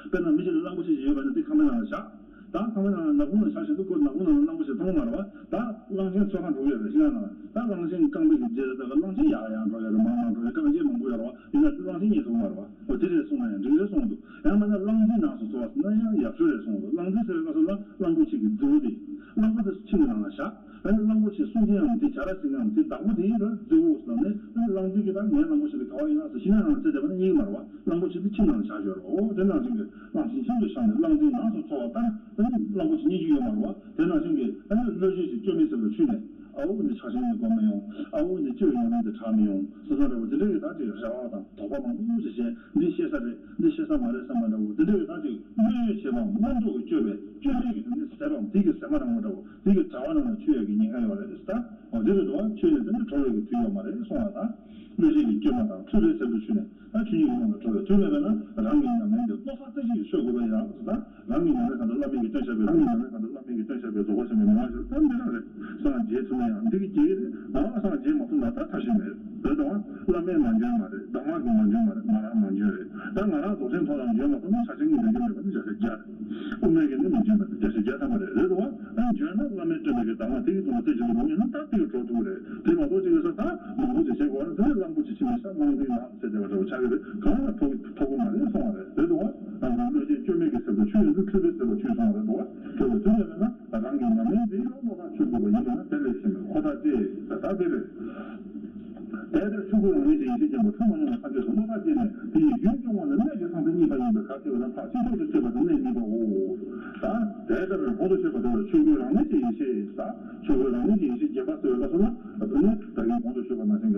དཔེར་ན་མི་གཅིག་ལ་གླང་པོ་ཆེ་ཞིག་ཡོད་པ་ཡིན་ན་དེ་ཁང་པའི་ནང་ལ་བཞག་ད་ཁང་པའི་ནང་ལ་ནག་ཁུང་ནང་བཞག་བཞིན་དུ་ཁོ་ནག་ཁུང་ནང་ལ་གླང་པོ་ཆེ་མཐོང་གི་མ་རེད་བ། ད་གླང་ཆེན་ཚོགས་ཁང་འགྲོ་གི་ཡོད་རེད། ཤིང་ནགས་ནང་ལ་ད་གླང་ཆེན་རྐང་པའི་གི་རྗེས་ལ་ད་གླང་ཆེན་ཡར་ཡར་འགྲོ་ཡོད་རེད། མར་མར་འགྲོ་ཡོད། རྐང་རྗེས་མང་པོ་ཡོད་རེད་བ། ཡིན་ན་དེ་གླང་ཆེན་རྙེད་ཐུབ་མ་རེད་བ། འོ་དེ་རེད་གསུངས་ན་ཡང་འགྲིག་རེད་གསུངས་འདུག་ཡང་མིན་ན་གླང་རྫིའི་ནགས་སུ་འཚོ་བ་ཟེར་ན་ཡང་ཡག་ཤོས་རེད་གསུངས་འདུག་གླང་རྫི་ཟེར་བའི་སྐབས་སུ་ལ་གླང་པོ་ཆེ་གི་རྫི་བོ་དེ། གླང་པོ་དེ་ཁྱིམ་གྱི་ནང་ལ་བཞག་ཨ་ནི་གླང་པོ་ཆེ་སྲུང་མཁན་ཡང་དེ་བྱ་ར་བྱེད་མཁན་ཡང་དེ་བདག་པོ་དེ་ཡིན་པར་རྫི་བོ་ཟེར་ནས་ཨ་ནི་གླང་རྫི་གིས་ད་ངའི་གླང་པོ་ཆེ་དེ་ག་པར་ཡོད་ན་ཟེར་ཤིང་ནགས་ནང་བཙལ་བསྡད་པ་ན་རྙེད་ཀྱི་མ་རེད་བ། གླང་པོ་ཆེ་དེ་ཁྱིམ་ནང་ལ་བཞག་ཡོད་རེད། འོ་དེ་ནང་བཞིན་གྱི་གླང་ཆེན་ཁྱིམ་དུ་བཞག་ནས་གླང་རྫིའི་ནགས་སུ་འཚོ་བ་ལྟར་ཨ་ནི་གླང་པོ་ཆེ་རྙེད་རྒྱུ་ཡོད་མ་རེད་བ། དེ་ནང་བཞིན་གྱི་ཨ་ནི་བློ་ཆོས་ཀྱི་སྐྱོན་མེད་ཟེར་བ་ཆུད་ནས་ཨ་འོ་འདི་ཕྱག་ཆེན་ནི་སྒོམ་མི་ཡོང་། ཨ་འོ་འདི་སྤྱོད་ཡོང་ནི་འདི་དྲག་མི་ཡོང་ཟེར་ཚོ་འདྲ་བོ་དེ་འདྲ་གི་ད་ཅིག་རེ་བ་དང་དོགས་པ་མང་པོ་ཞིག་བྱས། འདི་ཤེས་ས་རེད། འདི་ཤེས་ས་མ་རེད་བསམ་པ་འདྲ་བོ་དེ་འདྲ་གི་ད་ཅིག་བློས་བྱས་པའམ་རྣམ་རྟོག་གིས་བསྐྱོད་པའི་སྐྱོན་མེད་ཀྱི་དེ་ནི་ཟད་པའམ་དེ་གི་ཟད་མ་རང་བ་འདྲ་བོ་དེ་གི་དྲ་བ་ནང་ལ་ཆུད་ཡག་གི་ཉེན་ཁ་ཡོད་རེད་ཟེར། ད་འོ་དེ་རེད་འདུག་བ། ཆོས་ནི་དེ་ནི་གྲོལ་བའི་གི་དུས་ཡོད་མ་རེད་གསུང་བ་དང་། བློས་བྱས་ཀྱི་སྐྱོན་མ་དང་འཁྲུལ་པའི་ཟད་དུ་ཆུད་ནས། ད་ཆོས་ཉིད་ཀྱི་ངང་ལ་གྲོལ་བའི་དུས་མེད་པས་ན་རང་གི་ཉམས་ལེན་དེ་བློ་ཐག་རྩེ་གཅིག་ཏུ་ཆོད་དགོས་པ་ཡིན་ལ་ཟེར། ད་རང་གི་ཉམས་ལེན་གང་དུ་བླ་མེད་ཀྱིས་སྟོན་བྱ་བའི་རང་གི་ཉམས་ལེན་གང་དུ་བླ་མེད་ཀྱིས་སྟོན་བྱ་བའི་རྫོགས་པ་ཆེན་པོའི་མན་ངག་ཞུ་ད་འདི་རང་རེད། སངས་རྒྱས་ཐུབ་ན་ཡང་འདི་གི་རྒྱལ་རེད། ང་སངས་རྒྱས་མ་ཐུབ་ན་ད་ཐབས་ཤེས་མེད་རེད་དོ། བླ་མས་མ་འཇོན་མ་རེད། གདམས་ངག་གིས་མ་འཇོན་མ་རེད། ང་རང་མ་འཇོན་རེད། ད་ང་རང་རྫོགས་ཆེན་ཐོག་ལ་འཇོན་མ་ཐུབ་ན་ཕྱག་ཆེན་གྱིས་འཇོན་རྒྱུ་མེད་པ་ནི་བརྒྱ་ཆ་བརྒྱ་རེད། དབུ་མའི་གི་ནི་མི་འཇོན་པ་བརྒྱ་ཆ་བརྒྱ་ཐམ་པ་རེད། རེད་དོ། ཨ་འཇོན་ན་བླ་མས་སྟོན་པའི་གི་གདམས་ངག་དེ་གི་དུ་མ་རྩེ་གཅིག་ཏུ་འདུག་ཡིན་ན་ད་དེ་གི་གྲོགས་ཐུབ་ཀྱི་རེད། དེ་མ་གཏོགས་ཅིག་ཡོད་ས་ད་མང་པོ་ཅིག་བྱེད་དགོས་རེད། དེ་ནི་གླང་པོ་ཆེ་ཁྱིམ་ནས་ས་གླང་རྫིའི་ནགས་ཟེར་བསྡད་པ་འདྲ་བོ་ཆགས་ཀྱི་རེད། གང་ལ་ཐོགས་ཐོགས་ཀྱི་མ་རེད་གསུང་བ་རེད། རེད་དོ། ཨ་ནི་བློས་བྱས་སྐྱོན་མེད་ཀྱི་ཟད་དུ་ཆུད་ཡོད་དུས་འཁྲུལ་པའི་ཟད་དུ་ཆུད་སོང་བ་རེད་དོ། གྲོལ་བའི་དུས་མེད་པས་ན་རང་གི་ཉམས་ལེན་དེ་ཡང་བློ་ཐག་ཆོད་དགོས་པ་ཡིན་པས་ན་དེ་ལས་གཞན་མེད་ཁོ་ཐག་བཅད་ཟེར་ད་དེ་རེད། དེ་ལྟར་ཆོས་སྐུ་རང་ལུས་ཀྱི་ཡེ་ཤེས་བརྒྱན་པ་འཁྲུལ་མ་མྱོང་བའི་སངས་རྒྱས་སུ་བློ་ཐག་བཅད་ནས་དེ་ཡི་རྒྱུན་སྐྱོང་བ་ནི་གནད་ཀྱི་ཐང་ཚད་གཉིས་པ་ཡིན་པས་ག་ཅི་ཡོད་ན་ཕར་ཕྱིན་ཐོག་ཏུ་བསྐྱོད་པ་དེ་གནད་གཉིས་པའོ། ད་དེ་ལྟར་གོང་དུ་བཤད་པ་དེ་ལ་ཆོས་སྐུ་རང་ལུས་ཀྱི་ཡེ་ཤེས་ད་ཆོས་སྐུ་རང་ལུས་ཀྱི་ཡེ་ཤེས་བརྒྱན་པ་ཟེར་བའི་སྐབས་སུ་ལ་དེ་ནི་ད་གིན་གོང་དུ་ཞུས་པ་ནང་བཞིན་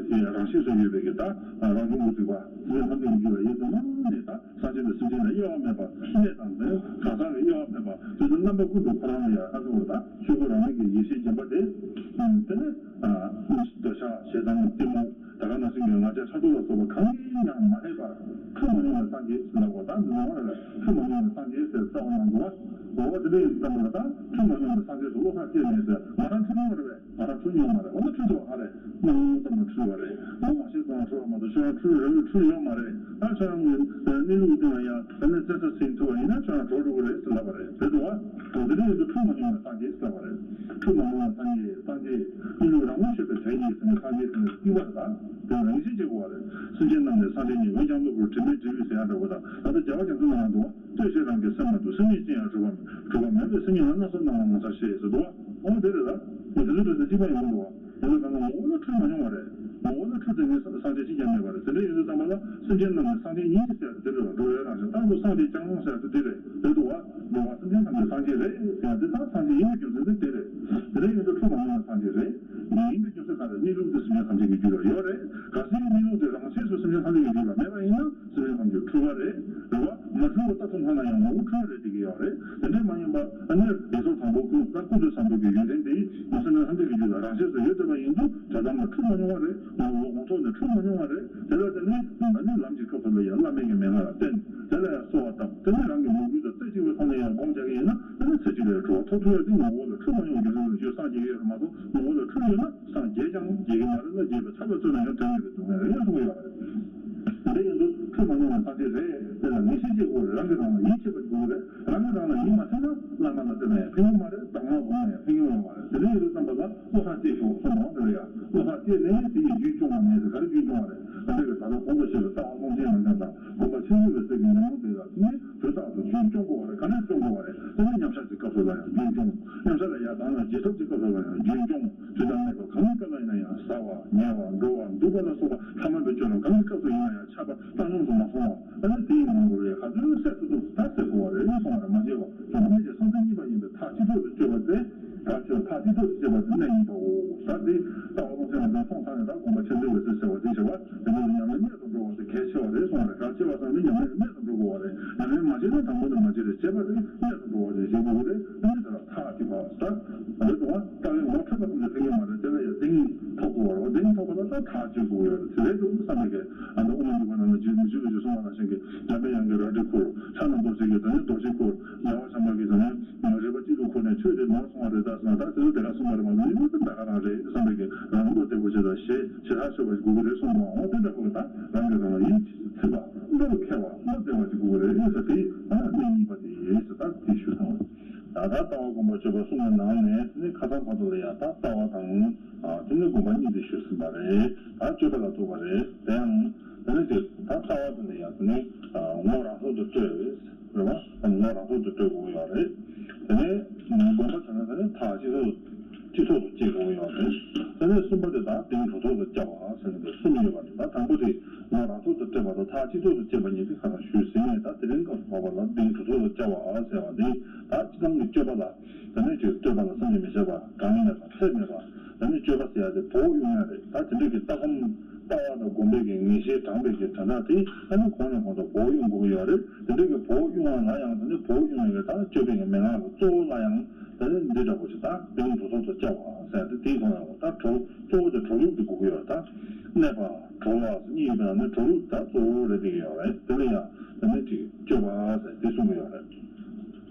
གྱི་རང་གཤིས་སུ་ཡོད་པའི་གི་ད་རང་བྱུང་གི་རིག་པ་དེ་ལ་ཐམས་ཅད་ཀྱི་རྒྱུད་ལ་ཡོད་ཚད་མ་ནས་ད། སངས་རྒྱས་དང་སེམས་ཅན་ལ་དབྱེ་བ་མེད་པ། གནས་དང་ནི་གང་ཟག་གི་དབྱེ་བ་མེད་པ། དེ་ཚོ་རྣམ་པ་ཀུན་ཏུ་ཁོ་རང་ལ་ཡང་ཨ་ཟུག་ད་ཆོས་སྐུ་རང་ཉིད་ཀྱི་ཡེ་ཤེས་བརྒྱན་པ་དེ། དེ་ནི་འདོད་ཆགས་ཞེ་སྡང་གཏི་མུག་ད་ག་ནང་བཞིན་གྱི་ང་རྒྱལ་ཕྲག་དོག་ལ་སོགས་པ་གང་ཡིན་ཡང་མ་སླེབས་པར་འཁྲུལ་མ་མྱོང་བའི་སངས་རྒྱས་ཟེར་ལ་གོ་ད་འདི་ནང་ལ་འཁྲུལ་མ་མྱོང་བའི་སངས་རྒྱས་ཟེར་རྩ་བ་ནང་འདུག་བ། འོ་དེ་འདྲ་ཡིན་ཙམ་པ་ལ་ད་འཁྲུལ་མ་མྱོང་བའི་སངས་རྒྱས་སུ་བློ་ཐག་བཅད་མེད་ཟེར་ང་རང་འཁྲུལ་མྱོང་བ་རེད་པས། ང་རང་འཁྲུལ་མྱོང་མ་རེད། འོ་ན་འཁྲུལ་ཆོག་ཧ་རེད། སྣང་ཙམ་ལ་འཁྲུལ་བ་རེད། ངོ་མ་ཤེས་ཙམ་ལ་འཁྲུལ་བ་མ་གཏོགས་ཁྱོད་རང་འཁྲུལ་རེ་ལུགས་འཁྲུལ་ཡོད་མ་རེད། ད་ཁྱོད་རང་གི་གནས་ལུགས་སྟེང་ལ་ཡང་ད་ནི་བཙན་ས་ཟིན་ཐུབ་པ་ཡིན་ན་ཁྱོད་རང་གྲོལ་འགྲོ་གི་རེད་ཟེར་ལབ་པ་རེད། རེད་འདུག་བ། འོ་དེ་འདྲ་ཡིན་དུས་འཁྲུལ་མ་མྱོང་བའི་སངས་རྒྱས་ཟེར་བ་རེད། འཁྲུལ་མ་མྱོང་བའི་སངས་རྒྱས་སངས་རྒྱས་གནས་ལུགས་རང་ངོ་ཤེས་པའི་དོན་གྱིས་ཟེར་ནས་སངས་རྒྱས་ཟེར་ནས་སྐྱེ་བ་རེད། ད་དེ་ལ་ངེས་ཤེས་སྐྱེ་དགོས་པ་རེད། སེམས་ཅན་རྣམས་ནི་སངས་རྒྱས་ཉིད། འོན་ཀྱང་གློ་བུར་དྲི་མེད་འབྲས་བུས་ཟེར་ཡང་འདྲ་བོ་དང་ད་ལྟ་རྒྱལ་བ་རྒྱ་མཚོའི་ནང་ལ་འདུག་བ། ལྟོས་ཤིག་རང་གི་སེམས་མ་གཏོགས་སེམས་ཉིད་ཅི་ཡང་གྲུབ་པ་མེད། གྲུབ་པ་མེད་པས་སེམས་ཉིད་ལ་སྣ་ཚོགས་སྣང་བ་ངོ་མཚར་ཆེ་ཟེར་འདུག་བ། འོ་དེ་རེད་ད། འོ་དེ་ཚོ་དྲན་ཚེ་གཅིག་པ་ཡིན་དགོས་འདུག་བ། དེ་ལ་ད་ང་ངོ་བོ་ལ་འཁྲུལ་མ་མྱོང་བ་རེད། ངོ་བོ་ལ་འཁྲུལ་དེ་ངས་སངས་རྒྱས་གཅིག་ཀྱང་མེད་པ་རེད། དེ་འདྲ་ཡིན་དུས་ཙམ་པ་ལ་སེམས་ཅན་རྣམས་ནི་སངས་རྒྱས་ཉིད་ཟེར་དེ་རེད་བ། འགྲོ་བའི་རང་བཞིན་རྟག་ཏུ་སངས་རྒྱས་ཀྱང་ཟེར་དེ་དེ་རེད། རེད་འདུག་བ། འགྲོ་བ་སེམས་ཅན་ཐམས་ཅད་སངས་རྒྱས་རེད་ཟེར་དེ་ད་སངས་རྒྱས་ཡིན་པའི་རྒྱུ་མཚན་དེ་དེ་རེད། དེ་འདྲ་ཡིན་དུས་འཁྲུལ་མ་མྱོང་བ་སངས་རྒྱས་རེད། ཡིན་པའི་རྒྱུ་མཚན་ག་རེ། གནས་ལུགས་དེ་སེམས་ཅན་ཐམས་ཅད་ཀྱི་རྒྱུད་ལ་ཡོད་རེད། གལ་སྲིད་གནས་ལུགས་དེ་རང་ཆས་སུ་སེམས་ཅན་ཐམས་ཅད་ཀྱི་རྒྱུད་ལ་མེད་པ་ཡིན་ན་སེམས་ཅན་ཐམས་ཅད་འཁྲུལ་པ་རེད། རེད་བ། མ་འཁྲུལ་བ་ལྟ་ཐུབ་ཐང་ན་ཡང་ངོ་བོ་འཁྲུལ་བ་རེད་བསྡད་ཀྱི་ཡོད་རེད། དེ་འདྲས་མ་ཡིན་པ་ཨ་ནི་རིགས་ཚོགས་དང་པོ་ཀུན་ད་ཀུན་ཏུ་བཟང་པོ་གི་ཡོན་ཏན་དེ་ཡིས་མ་སེམས་ཅན་ཐམས་ཅད་ཀྱི་རྒྱུད་ལ་རང་ཆས་སུ་ཡོད་བསྡད་པ་ཡིན་དུས་དོན་དམ་ལ་འཁྲུལ་མ་མྱོང་བ་རེད། ངོ་བོ་དངོས་ཐོག་ནས་འཁྲུལ་མ་མྱོང་བ་རེད། དེ་ལ་བརྟེན་ནས་ཨ་ནི་ལམ་གྱི་སྐབས་སུ་ལ་ཡང་བླ་མེད་ཀྱི་མན་ངག་ལ་བརྟེན་དེ་ལ་ཡང་གསོལ་བ་བཏབ་དེ་ནས་རང་གི་མོས་གུས་དང་རྩེ་གཅིག་པའི་ཐོག་ནས་ཡང་སྒོམ་རྒྱག་གི་ཡིན་ན་ཨ་ནི་ཚེ་གཅིག་ལ་གྲོལ་བ་ཐོབ་ཐུབ་ཡ་དེ་ངོ་བོ་ལ་འཁྲུལ་མ་མྱོང་བའི་རྒྱུ་མཚན་ལ་ཡོད་སངས་རྒྱས་ཀྱི་ཡོད་རེད་མ་གཏོགས་ངོ་བོ་ལ་འཁྲུལ་ཡོད་ན། སངས་རྒྱས་ཀྱང་རྒྱས་ཀྱི་མ་རེད་ལ་རྒྱས་པའི་ཐབས་ལ་བརྩོན་ན་ཡང་དོན་མེད་པའི་སྡུག་བསྔལ་རེད་གསུང་གི་ཡོད་རེད། དེ་ཡིན་དུས་འཁྲུལ་མ་མྱོང་བའི་སངས་རྒྱས་རེད། དེ་ལ་ངེས་ཤེས་སྐྱེ་དགོས་རེད། རང་གིས་རང་ལ་ཡིད་ཆེས་པ་དགོས་རེད། རང་གིས་རང་ལ་ཡིད་མ་ཆེས་ན་བླ་མ་ལ་བསྟེན་ན་ཡང་ཕན་གྱི་མ་རེད། གདམས་ངག་སྒོམ་ན་ཡང་ཕན་གྱི་ཡོད་མ་རེད། དེ་འདྲ་ཡིན་དུས་ཙམ་པ་ལ་བློ་ཐག་བཅད་ཤོག་གསུངས་པ་དེ་རེད་ཡ། བློ་ཐག་བཅད་ནས་དེ་ཡི་རྒྱུན་སྐྱོང་བ་མེད་ཟེར་ག་རེ་རྒྱུན་སྐྱོང་བ་རེད། ད་ལྟ་གི་ད་ལྟ་གོང་དུ་བཤད་པའི་ལྟ་བ་ཀློང་ཆེན་རང་བཞིན་དང་སྒོམ་པ་ཆེན་པོའི་སེམས་ཀྱི་ཉམས་མྱོང་དེ་ལ་ནི་དུས་རྟག་ཏུ་རྒྱུན་སྐྱོང་དགོས་པ་རེད། ག་འདྲ་སྐྱོང་དགོས་པ་རེད། དེ་ནི་མཉམ་བཞག་གི་སྐབས་སུ་ལ་ཡང་རྒྱུན་སྐྱོང་། མཉམ་བཞག་ལ་ཡར་ལྡང་ལ་རྗེས་ཐོབ་ཀྱི་སྐབས་སུ་ལ་ཡང་རྒྱུན་སྐྱོང་། དུས་དང་རྣམ་པ་གང་གི་སྐབས་ལ་ཡིན་ན་ཡང་ཟ་བ་ཉལ་བ་འགྲོ་བ་འདུག་པ་ལ་སོགས་པ་ཐ་མལ་པའི་སྤྱོད་ལམ་གང་གི་སྐབས་སུ་ཡིན་ན་ཡང་ཆགས་པ་བཏང་སྙོམས་སུ་མ་སོང་བ་ཨ་ནི་དེའི་ངང་དུ་ལས་ག་ཚོད་སད་ཐུབ་ཐུབ་ད་སད་དགོས་པ་རེད་གསུངས་པ་རེད། མ་བརྗེད་པ་ཀྱང་མི་དེ་སོང་ཚེ་གཉིས་པ་ཡིན་པའི་ཐག་གཅིག་ཐོག་ཏུ་གཅོད་པ་སྟེ། ཕར་ཕྱིར་མཐའ་གཅིག་ཏུ་བྱེད་པ་དེ་གནད་ཡིན་པའོ། ད་དེ་ལྟ་བ་ཀློང་ཆེན་ལ་དོན་སོང་ཙང་ནས། ད་དགོངས་པ་ཆེན་པོའི་འོད་གསལ་ཟེར་བ་དེ་བྱེད་པ་དེ་ནི་ཉམས་ལེན་གནད་དུ་འགྲོ་བ་དེ་གལ་ཆེ་བ་རེད་གསུངས་པ་རེད། གལ་ཆེ་བ་ཙམ་ནི་ཉམས་ལེན་གནད་དུ་འགྲོ་དགོས་པ་རེད། ཉམས་ལེན་མ་བྱས་ན་དང་པོ་ནས་མ་བྱས་རེད། བྱས་པ་དེ་གནད་དུ་འགྲོ་བ་དེ་བྱེད་དགོས་རེད། དེ་ནི་དེ་ལ་ཐག་གཅོད་པ་ཟེར། རེད་དོ། ལྟ་བའི་ངོ་འཕྲོད་པ་ཙམ་གྱིས་ཕན་གྱི་མ་རེད། དེ་ལ་ཡང་གདེང་ཐོབ་དགོས་པ་རེད། གདེང་ཐོབ་པ་ལ་ད་ཐག་གཅོད་དགོས་ཡོད་རེད། དེ་རེད་འདུག་བསམ་པའི་གི། ཨ་ནི་དབུ་མ་འཇུག་པ་ནང་ལ་རྗེ་མི་འཇུག་ལ་རྗེ་གསུངས་པ་ནང་བཞིན་གྱི། འཇམ་པའི་དབྱངས་ཀྱིས་རལ་གྲི་ཁུར། ལྷ་རྣམས་རྡོ་རྗེ་གིས་དེ་ནི་རྡོ་རྗེ་ཁུར། རྒྱལ་བ་བྱམས་པ་གིས་དེ་ནི་རལ་པ་སྤྱི་བླུགས་ཁུར་ནས་ཆོས་དེ་ནོར་སོང་བ་རེད་ད་ཟེར་ན། ད་དེ་ཚོ་དེ་ག་གསུངས་པ་རེད་མ་གཏོགས། མི་ནི་ད་ག་རང་རེད་བསམ་པའི་གི། རང་བློ་བདེ་པོ་བྱེད་དང་། ཞེ་ཞེ་དྲག་ཤོད་པ་ཞིག་དགོས་ཀྱི་རེད་གསུངས་འདུག་འོ་དེ་འདྲ་པོ་གི། ད་རང་གིས་རང་ལ་ཡིད་ཆེས་པ། བློ་ཁེལ་བ། བློ་བདེ་བ་ཅིག་དགོས་ཀྱི་རེད་ཟེར། དེ་ཨ་གནད་གཉིས་པ་དེ་ཟེར། ད་དེ་ཞུས་སོང་། ད་ལྟ་ལྟ་བ་སྒོམ་པ་སྤྱོད་པ་གསུམ་གྱི་ནང་ནས་དེ་ནི་ཁ་སང་བར་དུ་ལ་ཡང་ད་ལྟ་བ་དང་། ཨ་དེ་ནི་སྒོམ་པ་གཉིས་དེ་ཞུས་ཟིན་པ་རེད། ད་སྤྱོད་པ་ལ་ཐུག་པ་རེད། དེ་ཡང་དེ་ནི་དེ་ད་ལྟ་བ་དེ་ལ་ཡང་དེ་ནི་ཨ་ངོ་རང་ཐོག་ཏུ་སྤྲོད། རེད་བ། ངོ་རང་ཐོག་ཏུ་སྤྲོད་དགོས་ཡོད་རེད། དེ་ནས་སྒོམ་པ་བྱས་ན་དེ་ནི་ཐག་གཅིག་ཐོག་ཏུ་གཅིག་ཐོག་ཏུ་བཅད་དགོས་ཡོད་རེད། དེ་ནས་གསུམ་པ་དེ་དག་གདེང་གྲོལ་ཐོག་ཏུ་བཅའ་བ་ཟེར་ནས་གསུམ་ཡོད་པ་རེད། ད་དང་པོ་དེ་ངོ་རང་ཐོག་ཏུ་སྤྲད་པ་དང་ཐག་གཅིག་ཐོག་ཏུ་བཅད་པ་གཉིས་དེ་ཁ་སང་ཞུས་ཟིན་ནས། ད་དེ་རིང་སྐབས་སུ་བབ་པ་ལ་གདེང་གྲོལ་ཐོག་ཏུ་བཅའ་བ་ཟེར་བ་དེ། ད་སྤྱིར་བཏང་གི་སྤྱོད་པ་ལ་དེ་ནས་ཅིག་སྤྲོས་པ་ལ་བསམ་གྱིས་མི་ཁྱབ་པ། གྲངས་མེད་པ། ཚད་མེད་པ། དེ་ནས་སྤྱོད་པ་ཟེར་ཡ་དེ་བོགས་དབྱུང་ཡ་རེད། ད་དེ་འདྲ་གི་ལྟ་སྒོམ། ལྟ་བ་དང་སྒོམ་པའི་གི་ངེས་ཤེས་དྲངས་པའི་གི་དོན་དག་དེ་ཨ་ནི་གོང་ནས་གོང་དུ་བོགས་དབྱུང་དགོས་ཀྱི་ཡོད་རེད། དེ་འདྲ་གི་བོགས་དབྱུང་བ་ལ་ཡང་། དེ་ནི་བོགས་དབྱུང་བའི་གི་ད་སྤྱོད་པའི་གི་མན་ངག་གི་གཙོ་བོ་ལ་ཡང་དེ་ནི་འདི་འདྲ་པོ་ཞིག་ད་གདེང་གྲོལ་ཐོག་ཏུ་བཅའ་བ་ཟེར་ཏེ། དེའི་ཐོག་ནས་ད་གྲོལ། གཙོ་བོ་དེ་གྲོལ་ལུགས་དེ་དགོས་ཀྱི་ཡོད་རེད། ད་གནས་པ་གྲོལ་བ་གཉིས་ཡོད་པའི་ནང་ནས་གྲོལ་ལུགས་ད་གཙོ་བོ་རེད་བསྡད་ཀྱི་ཡོད་རེད། དེ་ལ་ཡང་དེ་ནི་ཅིག་སྤྱོད་པ་ཟེར་དེ་གསུང་གི་ཡོད་རེད།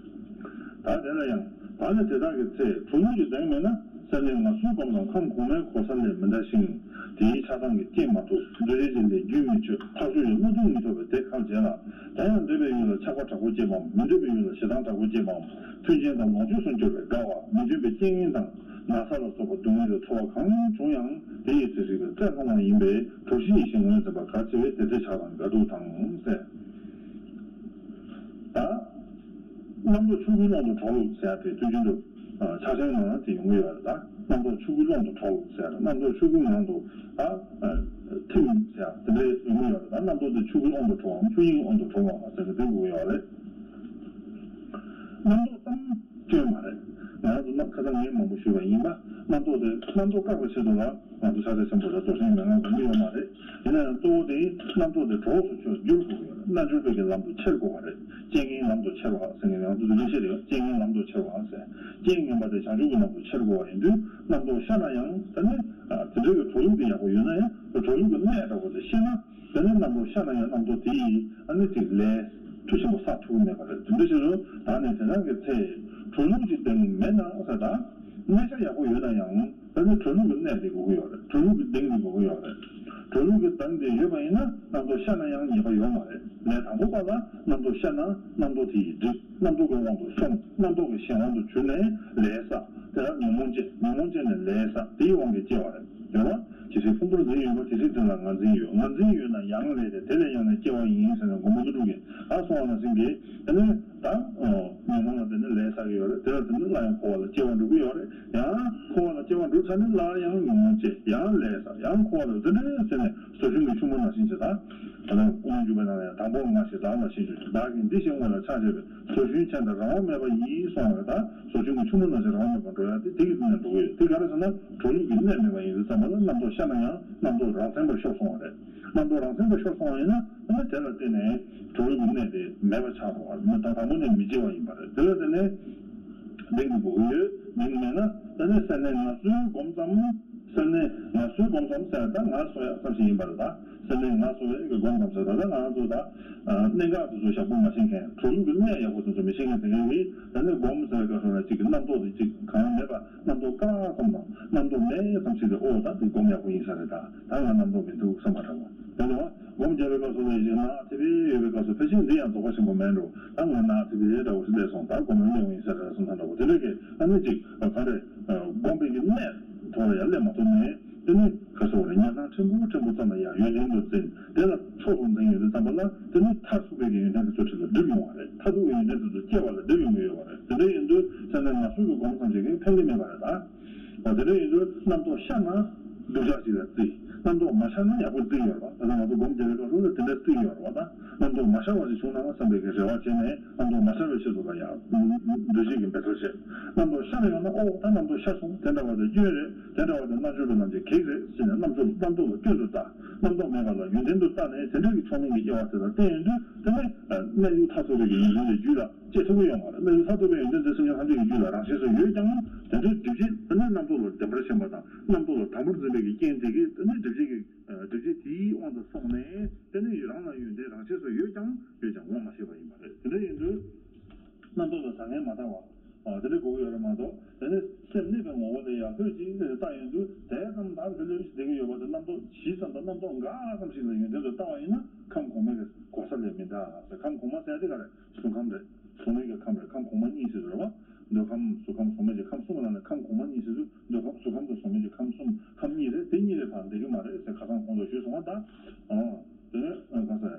ད་དེ་ལ་ཡང་། བར་ནས་དེ་དག་གི་ཚེ། གྲོལ་ལུགས་ཀྱི་གདེང་མེད་ན། སེམས་ནི་ངལ་གསོའི་སྒོམ་དང་ཁམས་གོང་མའི་གོ་ས་ལས་མི་འདའ་ཞིང་། དེའི་ཆགས་སྡང་གིས་སྐྱེ་མ་ཐུབ། འདུ་བྱེད་ཀྱི་ལས་རྒྱུན་མི་ཆད། ཐག་ཆོད་ཀྱི་བློ་གདེང་མི་ཐོབ་པས་དེ་ཁ་འབྱེད་ལ། དེ་ཡང་འདོད་པའི་ཡུལ་ལ་ཆགས་པ་དྲག་པོ་སྐྱེས་པའམ། མི་འདོད་པའི་ཡུལ་ལ་ཞེ་སྡང་དྲག་པོ་སྐྱེས་པའམ། མཐུན་རྐྱེན་དང་ལོངས་སྤྱོད་སུ་འབྱོར་བས་དགའ་བ། མི་མཐུན་པའི་རྐྱེན་ངན་དང་ན་ཚ་ལ་སོགས་པ་སྡུག་བསྔལ་གྱི་ཚོར་བ་གང་བྱུང་ཡང་། དེ་ཡི་ཚེ་རིག་པའི་རྩལ་སློང་བ་ཡིན་པས། གྲོལ་ཞི་ཡི་ཞིང་ངོས་འཛིན་པ་གལ་ཆེ་བས། དེ་ཚེ་ཆགས་སྡང་དགའ་སྡུག་དང་ཟེར། ད་རྣམ་རྟོག་ཆོས་སྐུའི་ཀློང་དུ་གྲོལ་ཟེར་ཡ་དེ་དུས་རྒྱུན་དུ་ཕྱག་ཆེན་ནང་ལ་དེ་ཡོང་གི་ཡོད་རེད། ད་རྣམ་རྟོག་ཆོས་སྐུའི་ཀློང་དུ་གྲོལ་ཟེར། རྣམ་རྟོག་ཆོས་སྐུའི་ངང་དུ་ད་ཐིམ་ཟེར་ཡ་དེ་འདྲ་ཡོང་གི་ཡོད་རེད། ད་རྣམ་རྟོག་དེ་ཆོས་སྐུའི་ཀློང་དུ་གྲོལ་བའམ་ཆོས་དབྱིངས་ཀློང་དུ་གྲོལ་བ་ཟེར་ནས་དེ་དགོས་ཀྱི་ཡོད་རེད། རྣམ་རྟོག་ཙམ་སྐྱོན་མ་རེད། ང་རང་ཚོ་རྣམ་ཁ་སང་ངས་མང་པོ་ཞུས་པ་ཡིན་པ། རྣམ་རྟོག་དེ་རྣམ་རྟོག་བཀག་པའི་ཆེད་དུ་ལ་ང་ཚོ་ཕྱག་རྒྱ་ཆེན་པོ་དང་རྫོགས་ཆེན་མན་ངག་སྒོམ་གྱི་ཡོད་མ་རེད། ཡིན་ན་ཡང་གཙོ་བོ་དེ་རྣམ་རྟོག་དེ་གྲོགས་སུ་ཆུད་འགྱུར་དགོས་ཀྱི་ཡོད་རེད། རྣལ་འབྱོར་པའི་གི་ལམ་དུ་འཁྱེར་དགོས་པ་རེད། རྐྱེན་ངན་ལམ་དུ་འཁྱེར་བ་ཟེར་ནས་ང་ཚོ་འདི་འདྲ་བཤད་ཡོད། རྐྱེན་ངན་ལམ་དུ་འཁྱེར་བ་ཟེར། རྐྱེན་ངན་པ་དེ་བྱང་ཆུབ་ཀྱི་ལམ་དུ་འཁྱེར་དགོས་པ་ཡིན་དུས། རྣམ་རྟོག་ཤར་ན་ཡང་། དེ་ནི་ཨ་དེ་འདྲའི་གི་གྲོགས་ལུགས་དེ་ཡག་པོ་ཡོད་ན་ཡང་། གྲོགས་ལུགས་ཀྱི་གནད་འདྲ་པོ་དེ་ཤེས་ན། དེ་ནི་རྣམ་རྟོག་ཤར་ན་ཡང་རྣམ་རྟོག་དེ་ཡིས་ཨ་ནི་ཅིག་ལས་མཐུ་ཆེན་པོ་བསགས་ཐུབ་ཀྱི་མེད་པ་རེད། དེ་འདྲ་ཞིག་རུ་ད་ནི་དེ་དག་གི་ཚེ། གྲོལ་ལུགས་ཀྱི་གདེང་མེད་ན་ཟེར། ད་གནས་ཆ་ཡག་པོ་ཡོད་ན་ཡང་། ད་ནི་གྲོལ་ལུགས་ཀྱི་གནད་དེ་དགོས་ཀྱི་ཡོད་རེད། གྲོལ་ལུགས་ཀྱི་གདེང་དེ་དགོས་ཀྱི་ཡོད་རེད། གྲོལ་ལུགས་ཀྱི་གདེང་དེ་ཡོད་པ་ཡིན་ན་རྣམ་རྟོག་ཤར་ན་ཡང་ཉེས་པ་ཡོད་མ་རེད། ལས་དང་པོ་པ་ལ་རྣམ་རྟོག་ཤར་ན་རྣམ་རྟོག་དེ་ཡིས་སྒྲིབ། རྣམ་རྟོག་གི་དབང་དུ་སོང་། རྣམ་རྟོག་གི་གཞན་དབང་དུ་གྱུར་ནས་ལས་བསགས། དེ་ལ་ཉོན་མོངས་སྐྱེ། ཉོན་མོངས་སྐྱེས་ནས་ལས་བསགས། དེའི་དབང་གིས་སྐྱེ་བ་རེད། ཡོད་པ། ཇི་སྲིད་ཕུང་པོར་འཛིན་ཡོད་པ། དེ་སྲིད་དེ་ལ་ངར་འཛིན་ཡོད། ངར་འཛིན་ཡོད་ན་ཡང་ལས་ཏེ། དེ་ལས་ཡང་ནི་སྐྱེ་བ་ཡིན་ཟེར་ནས་མགོན་པོ་ཀླུ་སྒྲུབ་ཀྱིས་ད་གསུངས་པ་ནང་བཞིན་གྱི། དེ་ནི་ད་ཉོན་མོངས་ལ་བརྟེན་ནས་ལས་བསགས་ཀྱི་ཡོད་རེད། དེ་ལ་བརྟེན་ནས་སླར་ཡང་འཁོར་བ་ལ་སྐྱེ་བ་འགྲུབ་ཀྱི་ཡོད་རེད། ཡང་འཁོར་བ་ལ་སྐྱེ་བ་འགྲུབ་ཚར་ནས་སླར་ཡང་ཉོན་མོངས་སྐྱེ། ཡང་ལས་བསགས། ཡང་འཁོར་བ་ལ་འདི་འདྲ་ཟེར་ནས་ཟོ་ཆུན་གྱི་ཆུ་མོ་ནང་བཞིན་བྱས། ད་དེ་ནི་དབུ་མ་འཇུག་པའི་ནང་ལ་ཡང་། དང་པོར་ང་ཞེ་སྡང་ལ་ཤེས་བྱ་ཞུ། བདག་གིས་འདི་ཞེས་དངོས་ལ་ཆགས་བྱས་པའི། ཟོ་ཆུན་ཆེན་དང་རང་དབང་མེད་པ་ཡིས་གསུངས་པ་རེད། ད་ཟོ་ཆུན་གྱི་ཆུ་མོ་ནང་བཞིན་རང་དབང་མེད་པར་འགྲོ་ཡ་དེ་དེ་གི་སྟེང་ནས་འགྲོ་གི་ཡོད། དེ་ག་རེ་ཟེར་ན། གྲོལ་ལུགས་ཀྱི་གནད་མེད་པ་ཡིན་དུས་ཙམ་པ་ལ་རྣམ་རྟོག་ཤར་ན་ཡང་རྣམ་རྟོག་རང་མཚན་པ་ཤོར་སོང་བ་རེད། རྣམ་རྟོག་རང་མཚན་པ་ཤོར་སོང་བ་ཡིན་ན། ཨ་ནི་དེ་ལ་བརྟེན་ནས་གྲོལ་ལུགས་ཀྱི་གནད་དེ་མེད་པ་ཆགས་འགྲོ་བ་རེད། མི་དང་དང་པོ་ནས་མི་སྐྱེ་བ་ཡིན་པ་རེད། དེ་ལ་བརྟེན་ནས་གདེང་གི་དགོས་ཀྱི་ཡོད། གདེང་མེད་ན་ད་ནི་སེམས་ནི་ངལ་གསོའི་སྒོམ་ཙམ། སེམས་ནི་ངལ་གསོའི་སྒོམ་ཙམ་ཟེར་ན་ད་ངལ་གསོ་ཡ་ཙམ་ཞིག་ཡིན་པ་རེད། ད་སེམས་ནི་ངལ་གསོ་བའི་གི་སྒོམ་ཙམ་ཟེར། ད་ལྟ་ང་རང་ཚོ་ད་གནད་འགག་དེ་ཚོ་ཞིབ་པོ་མ་ཤེས་མཁན། གྲོལ་ལུགས་ཀྱི་གནད་ཡག་པོ་དེ་ཚོ་མི་ཤེས་མཁན་དེ་འདྲ་གིས། ད་ནི་སྒོམ་ཟེར་བའི་སྐབས་སུ་ན་ཅིག་གི་རྣམ་རྟོག་དེ་ཅིག་གང་ཡང་མེད་པ། རྣམ་རྟོག་བཀག་ཙམ་དང་རྣམ་རྟོག་མེད་ཙམ་ཞིག་དེ། ཨོ་ད་དེ་སྒོམ་ཡག་པོ་ཡིན་ས་རེད། ད་ད་ང་རྣམ་རྟོག་མི་འདུག་བསམ་པ་འདྲ་བོ། དེ་ནི་སྒོམ་རྒྱབ་པའི་སྐབས་སུ་ལ་ཅིག་ནག་ཐིབས་པོ་ཡོད་པའི་སྐབས་སུ། ཕལ་ཆེར་འདི་ཡང་རྫོགས་པ་ཆེན་པོ་མིན་འགྲོ། ད་ང་ནག་ཐིབས་པོ་འདྲ་བོ་ཞིག་སླེབས་སོང་། ད་སྒོམ་ཡང་སླེབས་འོང་ཡིན་ས་རེད་བསམ་ས་འདྲ་བོ། དེ་འདྲ་གི་ཨ་ནི་ཅིག་ག་རེ། སྒོམ་པའི་གི་གནད་ཐོག་ལ་ཡང་སླེབས་མ་ཐུབ་ནས། དེ་ནི་ག་རེ་ཟེར་དགོས་རེད། ཉམས་སྣང་ཕྲན་བུ་ཕྲན་བུ་ཙམ་ལ་ཡང་ཡོན་ཏན་དུ་འཛིན། དེ་ལ་མཆོག་ཏུ་འཛིན་ཡོང་དུས་ཙམ་པ་ལ། དེ་ནི་མཐར་ཐུག་པའི་གི་ཡོན་ཏན་དེ་ཚོ་ཁྲིད་ལ་སྒྲིབ་ཡོང་བ་རེད། མཐར་ཐུག་པའི་ཡོན་ཏན་དེ་ཚོ་སྐྱེ་བ་ལ་སྒྲིབ་ཡོང་གི་ཡོད་པ་རེད། དེ་འདྲ་ཡིན་དུས་སེམས་ནི་ངལ་གསོའི་གི་སྒོམ་ཙམ་ཞིག་གིས་ཕན་གྱི་མེད་པ་རེད། ད་འོ་དེ་འདྲ་ཡིན་དུས་རྣམ་རྟོག་ཤར་ན་སྡུག་ཅག་ཅིག་ལ་བརྩི། རྣམ་རྟོག་མ་ཤར་ན་ཡག་པོ་རྩིས་ཡོད་རེད་པ། ད་ལྟ་ང་ཚོ་སྒོམ་རྒྱག་པའི་སྐབས་སུ་དེ་འདྲ་རྩིས་ཡོད་རེད་པ། ད་རྣམ་རྟོག་མ་ཤར་བ་ཞིག་བྱུང་ན་བསམ་པའི་གི་རེ་བ་བྱས་ནས་རྣམ་རྟོག་མ་ཤར་བའི་ཆེད་དུ་ལ་ཡང་འདུ་ཤེས་ཀྱི་འབད་རྩོལ་བྱེད། རྣམ་རྟོག་ཤར་ཡོང་ན་ཨོ་ད་རྣམ་རྟོག་ཤར་སོང་། དེ་འདྲ་བ་དེ་སྐྱོན་རེད། དེ་འདྲ་བ་དེ་རྣལ་འབྱོར་པའི་རྣམ་འབྱེད་གེགས་རེད་ཟེར་ནས་རྣམ་རྟོག་རྣམ་རྟོག་ལ་སྐྱོན་དུ་ལྟ། རྣམ་རྟོག་མེད་པ་ལ་ཡོན་ཏན་དུ་ལྟ་ནས་དེ་འདྲ་གི་མཆོག་དམན་གྱི་དབྱེ་བ་དེ་ལ་བརྟེན་ཡོང་དུས་དེ་ནས་གནས་ལུགས་མཐར་ཐུག་པའི་ཡོན་ཏན་དེ་རྒྱུད་ལ་སྐྱེ་ཐུབ་ཀྱི་ཡོད་མ་རེད། གནས་ལུགས་མཐར་ཐུག་པའི་ཡོན་ཏན་དེ་སེམས་ཅན་ཐམས་ཅད་ཀྱི་རྒྱུད་ལ་རང་ཆས་སུ་ཡོད་ཀྱང་དེ་འདྲའི་སྒྲིབ་བྱེད་དེ་ནས་རྣམ་རྟོག་ལ་བདེན་པར་ཞེན་པ་དང་རྣམ་རྟོག་ལ་དམ་པོར་འཛིན་པའི་གི་རྐྱེན་དེ་གིས་དེ་ནས་སྒྲིབ་བྱེད་ཀྱི་སྒྲིབ་བྱེད་དེའི་དབང་དུ་སོང་ནས་དེ་ནས་རང་ལ་ཡོན་ཏན་རང་ཆས་སུ་ཡོད་ཀྱང་ཡོད་ཀྱང་ངོ་མ་ཤེས་པ་ཡིན་པ་རེད། དེ་འདྲ་ཡིན་དུས། རྣམ་རྟོག་ལ་བཟང་ངན་མ་བལྟ་བ། ཨ་དེ་འདྲ་དགོས་ཀྱི་ཡོད་རེད་མ་གཏོགས། དེ་ནི་སེམས་གནས་པའི་ངོ་བོ་ལ་ཡང་ལྷོད་ཅིག་ལྷོད་ཅིག་བལྟ་ཡོང་དུས་དེ་ཙམ་དང་ལྷོད་ལྷོད་ཅིག་བསྡད་ཀྱི་ཡོད་པ་དེ་རྣམ་རྟོག་ཇི་ཙམ་དང་རྣམ་རྟོག་འགའ་ཙམ་ཞིག་ལ་ཡོན་ཏན་དུ་ལྟ་བ་ཡིན་ན་ཁམས་གོང་མའི་གོ་ས་ལས་མི་འདའ་ཟེར། ཁམས་གོང་མ་ཟེར་དེ་ག་རེད། གཟུགས་ཁམས་རེད། གཟུགས་མེད་ཀྱི་ཁམས་རེད། ཁམས་གོང་མ་གཉིས་ཟེར་རེད་བ། འདོད་ཁམས་གཟུགས་ཁམས་གཟུགས་མེད་ཀྱི་ཁམས་གསུམ་ལ་ནི་ཁམས་གོང་མ་གཉིས་ཟེར་དུས་འདོད་ཁམས་གཟུགས་ཁམས་དང་གཟུགས་མེད་ཀྱི་ཁམས་གསུམ་ཁམས་གཉིས་རེད། དེ་གཉིས་ལས་ཕར་འདའ་གི་མ་རེད་ཟེར་ཁ་སང་གོང་དུ་ཞུས་སོང་བ་ད། ཨོ། དེ་ནས་ག་ཟེར།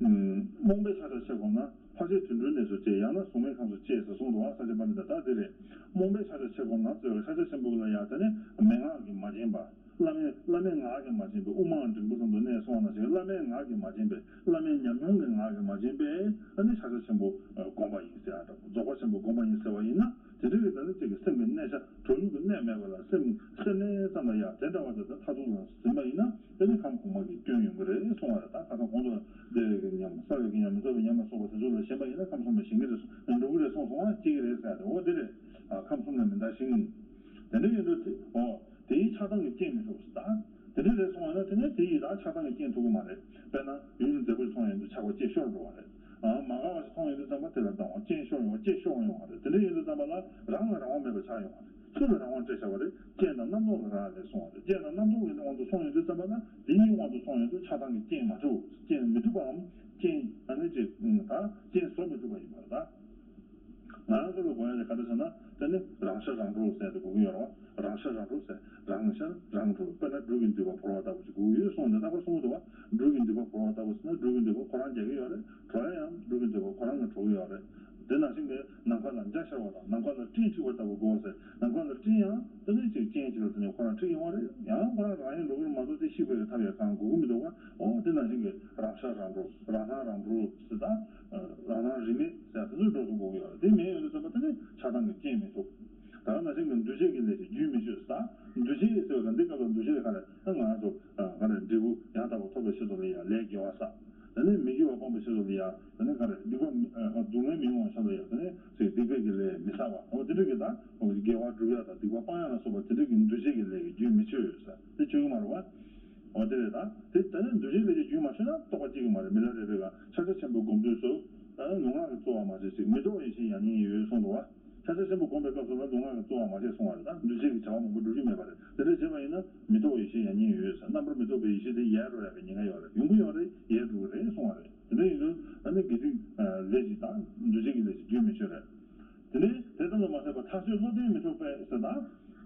རྨོངས་པས་ཆགས་ཆགས་ཆེ་གོམས་ན། འཕགས་བྱེད་དུད་འགྲོའི་གནས་སུ་སྐྱེ། ཡང་ན་གཟུགས་མེད་ཁམས་སུ་སྐྱེ་ཟེར་གསུངས་འདུག་བ། ས་སྐྱ་པཎྜི་ཏ་ད་དེ་རེད། རྨོངས་པས་ཆགས་ཆགས་ཆེ་གོམས་ན་ཟེར་བའི་ཕྱག་རྒྱ་ཆེན་པོ་ལ་ཡང་དེ་ནི་མན་ངག་གིས་མ་བྱིན་པ། བླ་མའི་བླ་མའི་ངག་གིས་མ་བྱིན་པའི་དབུ་མའམ་འབྲིང་པོ་ཙམ་དུ་གནས་སོང་བ་ནང་བཞིན་བླ་མའི་ངག་གིས་མ་བྱིན་པའི་བླ་མའི་ཉམས་མྱོང་གི་ངག་གིས་མ་བྱིན་པའི་ཨ་ནི་ཕྱག་རྒྱ་ཆེན་པོ་བསྒོམ་པ་ཡིན་ཟེར་ཡ་འདྲ་པོ་རྫོགས་པ་ཆེན་པོ་བསྒོམ་པ་ཡིན་ཟེར་བ་ཡིན་ན་དེ་འདྲ་གི་ད་ནི་གཅིག་གི་སེམས་ཀྱི་གནས་ཆ་གྲོགས་ཡུལ་གྱི་གནས་མེད་པ་ལ་སེམས་སེམས་གནས་ཙམ་ལ་ཡང་དེ་འདྲ་བ་དེ་ད་མཐར་ཐུག་ལ་ཟིན་པ་ཡིན་ན། དེ་ནི་ཁམས་གོང་མ་གི་སྐྱོན་ཡོང་གི་རེད་གསུང་བ་རེད། ད་ཁ་སང་གོང་དུ་བདེ་བའི་གི་ཉམས་བསགས་པའི་གི་ཉམས་མི་རྫོགས་པའི་ཉམས་ལ་སོགས་པ་དེ་ཚོ་ལ་ཞེན་པ་ཡིན་ན་ཁམས་གསུམ་ལ་ཞེན་གྱི་རེད་གསུང་འགྲོ་གི་རེད་གསུངས་སོང་ཨ། སྐྱེ་གི་རེད་ཟེར་ཏེ་འོ་དེ་རེད། ཨ་ཁམས་གསུམ་ལས་མི་འདའ་ཞིང་། དེ་འདྲ་ཡིན་དུས་དེ་འོ་དེའི་ཆགས་སྡང་གི་རྐྱེན་མི་ཐུབ་ཟེར་ད། དེ་འདྲ་རེད་གསུངས་པ་ཡིན་ན་དེ་ནས་དེ་ཡི་ད་ཆགས་སྡང་གི་རྐྱེན་ཐུབ་ཀྱི་མ་རེད། དཔེར་ན་ཡུལ་མཛེས་པོ་ཞིག་མཐོང་ཡོང་དུས་ཆགས་པ་སྐྱེ་ཤོར་འགྲོ་བ་རེད། ཨ་མ་དགའ་བ་ཞིག་མཐོང་ཡོང་དུས་ཙམ་པ་དེ་ལ་སྡང་བ་རྐྱེན་ཤོར་ཡོང་བ་རྐྱེན་ཤོར་ཡོང་བ་རེད། དེ་འདྲ་ཡིན་དུས་ཙམ་པ་ལ་རང་ལ་རང་དབང་མེད་པ་ཆགས་ཡོང་བ་རེད། སུ་ལ་རང་དབང་སྤྲད་བཞག་པ་རེད། རྐྱེན་དང་རྣམ་རྟོག་ལ་རག་ལས་སོང་བ་རེད། རྐྱེན་དང་རྣམ་རྟོག་གི་དབང་དུ་སོང་ཡོང་དུས་ཙམ་པ་ན་དེའི་དབང་དུ་སོང་ཡོང་དུས་ཆགས་སྡང་གི་རྐྱེན་མ་ཐུབ། རྐྱེན་མི་ཐུབ་པའམ་རྐྱེན་ཨ་ནི་ཅིག་ད་རྐྱེན་བཟོ་མི་ཐུབ་པ་ཡིན་པ་རེད་ད། ང་རང་ཚོ་ལ་དགོས་ཡ་དེ་ག་རེ་ཟེར་ན་དེ་ནི་རང་ཤར་རང་གྲོལ་ཟེར་དེ་དགོས་ཀྱི་ཡོད་རེད་བ། རང་ཤར་རང་གྲོལ་ཟེར་རང་ཤར་རང་གྲོལ་དཔེར་ན་འབྲུ་གི་མདུད་པ་བོར་བ་ལྟ་བུ་ཅིག་དགོས་ཀྱི་ཡོད་གསུངས་འདི་རྟག་པར་གསུངས་འདུག་བ། འབྲུ་གི་མདུད་པ་བོར་བ་ལྟ་བུ་ཟེར་ན་འབྲུ་གི་མདུད་པ་ཁོ་རང་རྒྱག་གི་ཡོད་རེད། གྲོལ་ཡ་ཡང་འབྲུ་གི་མདུད་པ་ཁོ་རང་གིས་གྲོལ་གི་ཡོད་རེད། དེ་ནང་བཞིན་གྱི་ནམ་མཁའ་ལ་འཇའ་ཤར་བ་དང་ནམ་མཁའ་ལ་སྤྲིན་འཁྲིགས་པ་ལྟ་བུ་དགོས་ཟེར་ནམ་མཁའ་ལ་སྤྲིན་ཡང་དེ་ནི་ཅིག་རྐྱེན་ཅིག་ལ་བརྟེན་ནས་ཁོ་རང་འཁྲིགས་ཡོང་བ་རེད། ཡང་ཁོ་རང་རང་ཡིན་འགྲོ་གི་རེད་མ་གཏོགས་དེ་ཤེས་དགོས་ཀྱི་ཐབས་ཡང་གང་དགོས་ཀྱི་མི་འདུག་ག་འོ་དེ་ནང་བཞིན་གྱི་རང་ཤར་རང་གྲོལ་རང་སྣང་རང་གྲོལ་ཟེར་དང་། རང་སྣང་རིས་མེད་ཟེར་དེ་ཚོ་འགྲོ་ཐུབ་དགོས་ཀྱི་ཡོད་རེད། དེ་མེད་ཡོང་དུས་ཙམ་པ་དེ་ནི་ཆགས་སྡང་གི་རྐྱེན་མི་ཐུབ། ད་ག་ནང་བཞིན་གྱི་འདུ་བྱེད་ཀྱི་ལས་ཀྱི་རྒྱུན་མི་ཆོད་ཟེར། འདུ་བྱེད་ཟེར་བ་དང་འདི་སྐབས་ལ་འདུ་བྱེད་ག་རེ་ད་ང་རང་ཚོ་ག་རེ་འབྲས་བུ་ཡང་དག་པར་ཐོབ་པའི་ཆེད་དུ་ལ་ཡང་ལས་དགེ་བ་བསགས། དེ་ནས་མི་དགེ་བ་སྤོང་བའི་ཆེད་དུ་ལ་ཡང་དེ་ནས་ག་རེ་སྡིག་པ་མི་སྡུག་བསྔལ་མི་མྱོང་བའི་ཆེད་དུ་ཡང་དེ་ནས་ཅིག་སྡིག་པའི་གི་ལས་མི་བསགས་པ་འོ་དེ་འདྲ་གི་ད་དགེ་བ་སྒྲུབ་ཡ་དང་སྡིག་པ་སྤང་ཡ་ལ་སོགས་པ་དེ་འདྲ་གི་འདུ་བྱེད་ཀྱི་ལས་ཀྱི་རྒྱུན་མི་ཆོད་ཡོད་ཟེར་དེ་ཆོད་ཀྱི་མ་རེད་བ། འོ་དེ་རེད་ད། དེ་ད་ནི་འདུ་བྱེད་ལས་ཀྱི་རྒྱུན་མ་ཆོད་ན་རྟོགས་པ་སྐྱེ་གི་མ་རེད། མི་ལ་རས་པའི་ག་ཕྱག་རྒྱ་ཆེན་པོ་སྒོམ་དུས་སུ་ད་ལུས་ངག་གི་རྩོལ་བ་མ་བྱེད་ཅིག་མི་རྟོག་ཡེ་ཤེས་ཡང་སྙིང་ཡོད་གསུངས་འདུག་བ། ཕྱག་རྒྱ་ཆེན་པོ་བསྒོམ་པའི་སྐབས་སུ་ལ་ལུས་ངག་གི་རྩོལ་བ་མ་བྱེད་གསུང་བ་རེད། ད་འདུ་བྱེད་ཀྱི་བྱ་བ་མང་པོ་སྒྲུབ་རྒྱུ་མེད་པ་རེད། དེ་འདྲ་བྱས་པ་ཡིན་ན་མི་རྟོག་ཡེ་ཤེས་ཡང་སྙིང་ཡོད་ཟེར། རྣམ་པར་མི་རྟོག་པའི་ཡེ་ཤེས་དེ་ཡལ་འགྲོ་ཡག་གི་ཉེན་ཁ་ཡོད་རེད། ཡོང་གི་ཡོད་རེད། ཡལ་འགྲོ་གི་རེད་གསུང་བ་རེད། དེ་འདྲ་ཡིན་དུས་ཨ་ནི་དགེ་སྡིག་ལས་ཀྱི་ད་འདུ་བྱེད་ཀྱི་ལས་ཀྱི་རྒྱུན་མི་ཆོད་རེད། དེ་ནས་དེ་ཙམ་དུ་མ་ཟད་པར་ཐག་ཆོད་བློ་ལྡན་མི་འཕྲོག་པས་ཟེར་ད།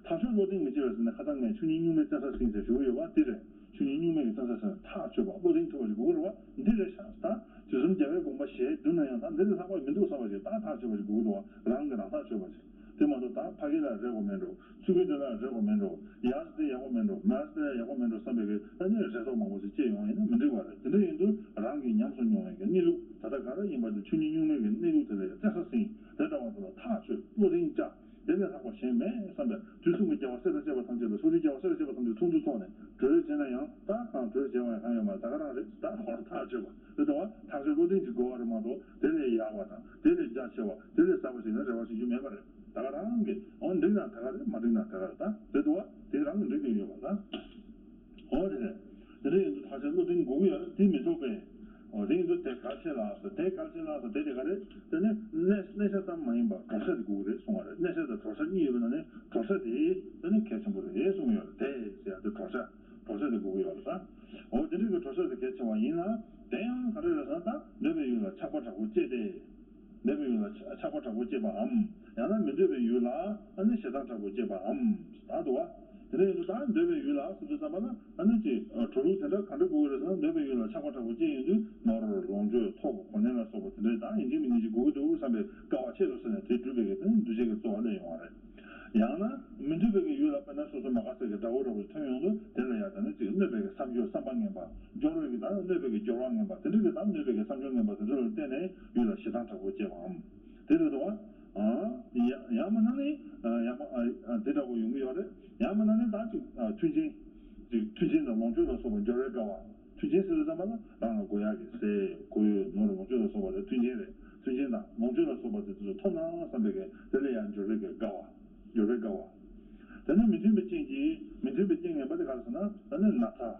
ཐག་ཆོད་བློ་ལྡན་མི་སྐྱེ་བས་ཟེར་ནས་ཁ་སང་ངས་ཆོས་ཉིད་གཉུག་མའི་བཙན་ས་ཟིན་ཟེར་ཞུ་གི་ཡོད་པ་དེ་རེད། ཆོས་ཉིད་གཉུག་མའི་གི་བཙན་ས་ཟིན་ཐག་ཆོད་པ་བློ་ལྡན་ཐུབ་པ་ཞིག་དགོས་ཀྱི་རེད་བ། འདི་རེད་ཤག་ད། དུས་གསུམ་རྒྱལ་བའི་དགོངས་པ་ཞལ་བསྡུ་ན་ཡང་ད་འདི་ལས་ལྷག་པ་མི་འདུག་བསམ་པ་ཞིག་ད་ཐག་ཆོད་པ་ཞིག་དགོས་ཀྱི་འདུག་བ། རང་གི་རང་ཐག་ཆོད་པ་ཞིག་དེ་མ་གཏོགས་ད་ཕ་གི་ལ་རེ་དགོས་མེད་འགྲོ། ཚུལ་ཁྲིམས་དེ་ལ་རེ་དགོས་མེད་འགྲོ། ཡག་ཟེར་དེ་ཡག་པོ་མེད་འགྲོ། མ་ཟེར་དེ་ཡག་པོ་མེད་འགྲོ་བསམ་པའི་གི་ད་ནི་རེ་དོགས་མང་པོ་ཞིག་སྐྱེས་ཡོང་ཡིན་ན་མི་འགྲིག་པ་རེད། དེ་འདྲ་ཡིན་དུས་རང་གིས་ཉམས་སུ་མྱོང་བའི་གི་གནས་ལུགས་ད་ལྟ་ག་རེ་ཡིན་པ་དེ་ཆོས་ཉིད་གཉུག་མའི་གི་གནས་ལུགས་དེ་ལ་ཡང་བཙན་ས་ཟིན། དེ་འདྲ་བ་དེ་ལ་ཐག་ཆོད་བློ་གདེང་བཅག་དེ་ལས་ལྷག་པ་གཞན་མེད་བསམ་པས་དུས་གསུམ་གྱི་རྒྱལ་བ་སྲས་དང་བཅས་པ་ཐམས་ཅད་ལ་སོགས་དུས་རྒྱལ་བ་སྲས་དང་བཅས་པ་ཐམས་ཅད་ཐུགས་སུ་ཚོགས་ནས་གྲོས་བྱས་ན་ཡང་ད་གང་གྲོས་བྱས་པ་ཡང་གང་ཡོད་མ་རེད། ད་ག་རང་རེད། ད་ཧོར་ཐག་ཆོད་པ་རེད་དོ། ཐག་ཆོད་བློ་གདེང་གི་དགོས་པ་རེད་མ་གཏོགས་དེ་ལས་ཡག་པ་དང་དེ་ལས་རྒྱ་ཆེ་བ་དེ་ལས་ཟབ་པ་ཞིག་ལ་རེ་བ་བྱེད་རྒྱུ་མེད་པ་རེད། ད་ག་རང་གི་འོ་འགྲིག་ན་ད་ག་རེད། མ་འགྲིག་ན་ད་ག་རེད། ད་རེད་དོ། དེ་རང་གི་འགྲིག་གི་ཡོད་པ་ད། འོ་དེ་རེད། དེ་འདྲ་ཡིན་དུས་ཐག་ཆོད་བློ་གདེང་དགོས་ཀྱི་ཡོད་རེད། དེ་མི་ཐུབ་པས། འོ་དེ་ཡིན་དུས་དེ་གལ་ཆེ་ལ་ཟེར། དེ་གལ་ཆེ་ལ་ཟེར་དེ་དེ་ག་རེད། དེ་ནི་གནས་གནས་ཆ་ཙམ་མ་ཡིན་པར་གྲོགས་ཆ་དེ་དགོས་ཀྱི་རེད་གསུང་བ་རེད། གནས་ཆ་དང་གྲོགས་ཆ་གཉིས་ཡོད་པའི་ནང་ནས་གྲོགས་ཆ་དེ་དེ་ནི་གལ་ཆེན་པོ་རེད་གསུང་གི་ཡོད་རེད། དེ་ཟེར་ཡ་དེ་གྲོགས་ཆ་གྲོགས་ཆ་དེ་དགོས་ཀྱི་ཡོད་རེད་ད། འོ་དེ་འདྲ་གི་གྲོགས་ཆ་དེ་གལ་ཆེ་བ་ཡིན་ན་དེ་ཡང་ག་རེ་རེད་ཟེར་ན་ད་འདོད་པའི་ཡུལ་ལ་ཆགས་པ་དྲག་པོ་སྐྱེས་ཏེ། འདོད་པའི་ཡུལ་ལ་ཆགས་པ་དྲག་པོ་སྐྱེས་པའམ། ཡང་ན་མི་འདོད་པའི་ཡུལ་ལ་ཨ་ནི་ཞེ་སྡང་དྲག་པོ་སྐྱེས་པའམ། ད་འདུག་བ། དེ་འདྲ་ཡིན་དུས་ད་འདོད་པའི་ཡུལ་ལ་ཟེར་དུས་ཙམ་པ་ལ་ཨ་ནི་ཅིག་གྲོགས་ཡུལ་དེ་འདྲ་ག་འདྲ་དགོས་ཀྱི་རེད་ཟེར་ན། འདོད་པའི་ཡུལ་ལ་ཆགས་པ་དྲག་པོ་སྐྱེས་ཡོང་དུས་ནོར་ལོངས་སྤྱོད་ཐོབ་གོ་གནས་ལ་སོགས་པ་དེ་འདྲ་ད་ཡིན་གཅིག་མིན་གཅིག་དགོས་ཀྱི་འདུག་བསམ་པའི་དཀའ་བ་ཆེ་རུ་སོང་ནས་དེ་སྒྲུབ་པའི་གི་དེ་ནི་འདུ་བྱེད་ཀྱི་རྩོལ་བ་སླེབས་ཡོང་བ་རེད། ཡང་ན་ མི་འདོད་པའི་གི་ཡུལ་ལ་དཔེར་ན་སོ་སོ་མ་དགའ་སའི་གི་དགྲ་བོ་འདྲ་བོ་ཐོན་ཡོང་དུས་དེ་ལ་ཡང་ད་ནི་ཅིག་གནོད་པའི་གི་བསམ་སྦྱོར་བསམ་པ་ངན་པ། སྦྱོར་བའི་གི་ད་གནོད་པའི་གི་སྦྱོར་བ་ངན་པ་དེ་འདྲ་གི་ད་གནོད་པའི་གི་བསམ་སྦྱོར་ངན་པ་དེ་འདྲ་ལ་བརྟེན་ནས་ཡུལ་ལ་ཞེ་སྡང་དྲག་པོ་སྐྱེ་བའམ། དེ་རེད་དོ། ཡང་མིན་ན་ནི་ཡང་མ་དེ་འདྲ་བོ་ཡོང་གི་ཡོད་རེད། ཡང་མིན་ན་ནི་ད་ཅིག་མཐུན་རྐྱེན། ཅིག་མཐུན་རྐྱེན་དང་ལོངས་སྤྱོད་ལ་སོགས་པ་འབྱོར་བའི་དགའ་བ། མཐུན་རྐྱེན་ཟེར་དུས་ཙམ་པ་ལ་རང་ལ་དགོས་ཡག་གི་ཟས་གོས་ནོར་ལོངས་སྤྱོད་ལ་སོགས་པ་དེ་མཐུན་རྐྱེན་རེད། མཐུན་རྐྱེན་དང་ལོངས་སྤྱོད་ལ་སོགས་པ་དེ་ཚོ་ཐོབ་ན་བསམ་པའི་གི་དེ་ལ་ཡང་འབྱོར་བའི་གི་དགའ་བ། འབྱོར་བའི་དགའ་བ། དེ་ནི་མི་མཐུན་པའི་རྐྱེན་གྱིས་མི་མཐུན་པའི་རྐྱེན་ངན་པ་དེ་ག་རེ་ཟེར་ན་ད་ནི་ན་ཚ།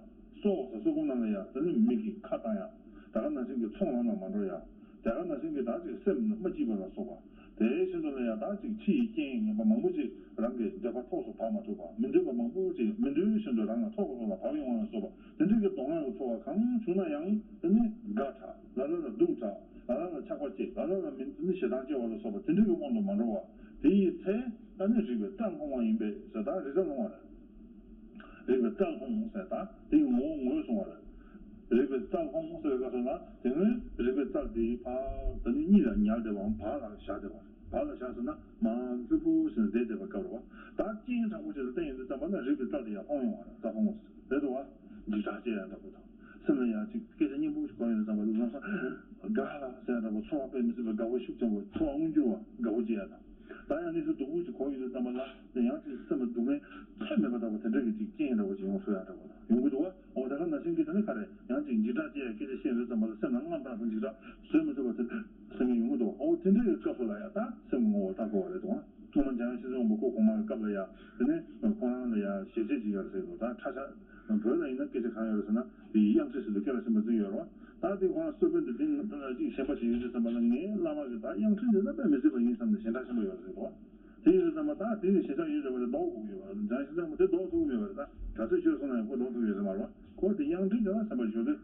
སྲོག་ཟ་སྲོག་ཁོང་རྣམས་ལ་ཡང་ད་ནི་མི་གིས་ཁ་བཏང་ཡག་ད་ག་ནང་བཞིན་གྱི་ཚོང་ལམ་ལ་མ་འགྲོ་ཡག་དེ་ག་ནང་བཞིན་གྱི་ད་ཅིག་སེམས་མ་སྐྱིད་པ་ལ་སོགས་པ། དེ་བཞིན་དུ་ལ་ཡང་ད་ཅིག་ཕྱི་ཡི་རྐྱེན་ངན་པ་མང་པོ་ཅིག་རང་གི་འདོད་པ་ཐོག་སུ་བབས་མ་ཐུབ་པ། མི་འདོད་པ་མང་པོ་ཅིག་མི་འདོད་བཞིན་དུ་རང་ལ་ཐོག་སོ་སོ་ལ་བབས་ཡོང་བ་ལ་སོགས་པ། དེ་འདྲའི་གི་སྡུག་བསྔལ་གྱི་ཚོར་བ་གང་བྱུང་ན་ཡང་དེ་ནི་དགའ་དྲགས། ལ་ལ་ལ་སྡུག་དྲགས། ལ་ལ་ལ་ཆགས་པ་སྐྱེས། ལ་ལ་ལ་མི་དེ་ནི་ཞེ་སྡང་སྐྱེ་བ་ལ་སོགས་པ་དེ་འདྲའི་གི་དབང་དུ་མ་འགྲོ་བ། དེ་ཡི་ཚེ་ད་ནི་རིག་པའི་རྩལ་སློང་བ་ཡིན་པས་ཟེར། ད་རིག་རྩལ་སློང་བ་རེད། རིག་པའི་རྩལ་སློང་ཟེར་ད་དེའི་ངོ་བོ་ངོས་བཟུང་བ་རེད། རིག་པའི་རྩལ་སློང་ཟེར་བའི་སྐབས་སུ་ལ་དེ་སྔོན་རིག་པའི་རྩལ་དེ་ཕར་ད་ནི་གཉིད་ལ་ཉལ་བསྡད་པའམ་བག་ལ་ཞ་བསྡད་པ་རེད། བག་ལ་ཞ་ཟེར་ན་མར་ལྷོད་པོ་ཟེར་ནས་བསྡད་བསྡད་པའི་སྐབས་རེད་བ། ད་རྐྱེན་དྲག་པོ་ཞིག་ལ་བརྟེན་ཡོང་དུས་ཙམ་པ་ལ་རིག་པའི་རྩལ་དེ་ཡར་སློང་ཡོང་བ་རེད། རྩལ་སློང་ཟེར་རེད་དོ་བ། འཇིགས་སྐྲག་སྐྱེ་ཡ་འདྲ་པོ་དང་། སེམས་ལ་ཡང་ཅིག་སྐད་ཆ་སྙན་པོ་ཞིག་གོ་ཡོང་དུས་ཙམ་པ་ལ་ལམ་སང་དགའ་ལ་ཟེར་ཡ་འདྲ་པོ། ཚོར་བ་དཔེ་མི་སྲིད་པའི་དགའ་བོ་ཤུགས་ཆེན་པོ། ཚོར་བ་མངོན་འགྱུར་བ་དགའ་བོ་སྐྱེ་ཡ་དང་། ད་ཡང་གནས་ཚུལ་སྡུག་པོ་ཞིག་གོ་ཡོང་དུས་ཙམ་པ་ལ་དེ་ཡང་ཅིག་སེམས་ལ་སྡུག་བསྔལ་ཚད་མེད་པ་འདྲ་པོ་དེ་འདྲ་གི་ཅིག་རྐྱེན་འདྲ་པོ་ཅིག་ཡོང་སྲོལ་ཡ་འདྲ་པོ་དང་ཡོང་གི་འདུག་བ། འོ་དེ་ག་ནང་བཞིན་གྱི་དེ་ནི་ག་རེ་ཡང་ཅིག་འཇིགས་སྐྲག་སྐྱེ་ཡ། སྐད་ཆ་བཤད་ཡོང་དུས་ཙམ་པ་ལ་སེམས་ལ་དངངས་སྐྲག་དང་འཇིགས་སྐྲག་བཟོད་མི་ཐུབ་པ་དེ་སེམས་ཀྱི་ཡོང་གི་འདུག་འོ་དེ་འདྲ་གི་སྐབས་སུ་ལ་ཡ་ད་སེམས་ཀྱི་ངོ་བོ་ལྟ་དགོས་པ་རེད་དོ། ཐོག་མར་འཇམ་དབྱངས་ཆོས་མཛད་དབང་པོ་སྐུ་གོང་མ་གི་སྐབས་ལ་ཡ་དེ་ནི་ཁོང་རང་ལ་ཡ་ཞལ་ཆད་ཅིག་ཡོད་རེད་ཟེར་གི་འདུག་ད་ཁྲ་ཆ་བོད་ལ་ཡིན་ན་སྐད་ཆ་གང་ཡོད་རེད་ཟེར་ན། དེ་ཡི་དབྱངས་ཁྲིད་ཟེར་དུས་སྐད་ལ་ཞིམ་པ་ཅིག་ཡོད་རེད་བ། ད་དེ་ཁོ་རང་གསོལ་དཔོན་དེ་དེ་ལ་ཅིག་ཞེན་པ་ཞིག་ཡོད་དུས་ཙམ་པ་ལ་ངའི་བླ་མ་གིས་ད་དབྱངས་ཁྲིད་འདི་ལ་དཔེ་མི་སྲིད་པ་ཡིན་བསམ་ནས་ཞེན་ཁྲག་ཆེན་པོ་ཡོད་རེད་ཟེར་གི་འདུག་དེ་ཡིན་དུས་ཙམ་པ་ད་དེ་ནི་ཞེན་ཆགས་ཡོད་བྱས་པ་དེ་ལྡོག་དགོས་ཀྱི་ཡོད་རེད། འཇམ་ཞིང་ཚ་མོ་དེ་ལྡོག་ཐུབ་ཀྱི་མེད་པ་རེད། ད་ག་ཚོད་ཆོས་གསུངས་ན་ཡང་ཁོ་ལྡོག་ཐུབ་ཀྱི་ཡོད་ས་མ་རེད་བ། ཁོ་དེ་དབྱངས་ཁྲིད་དེ་ལ་སེམས་པ་འཇོག་དུས།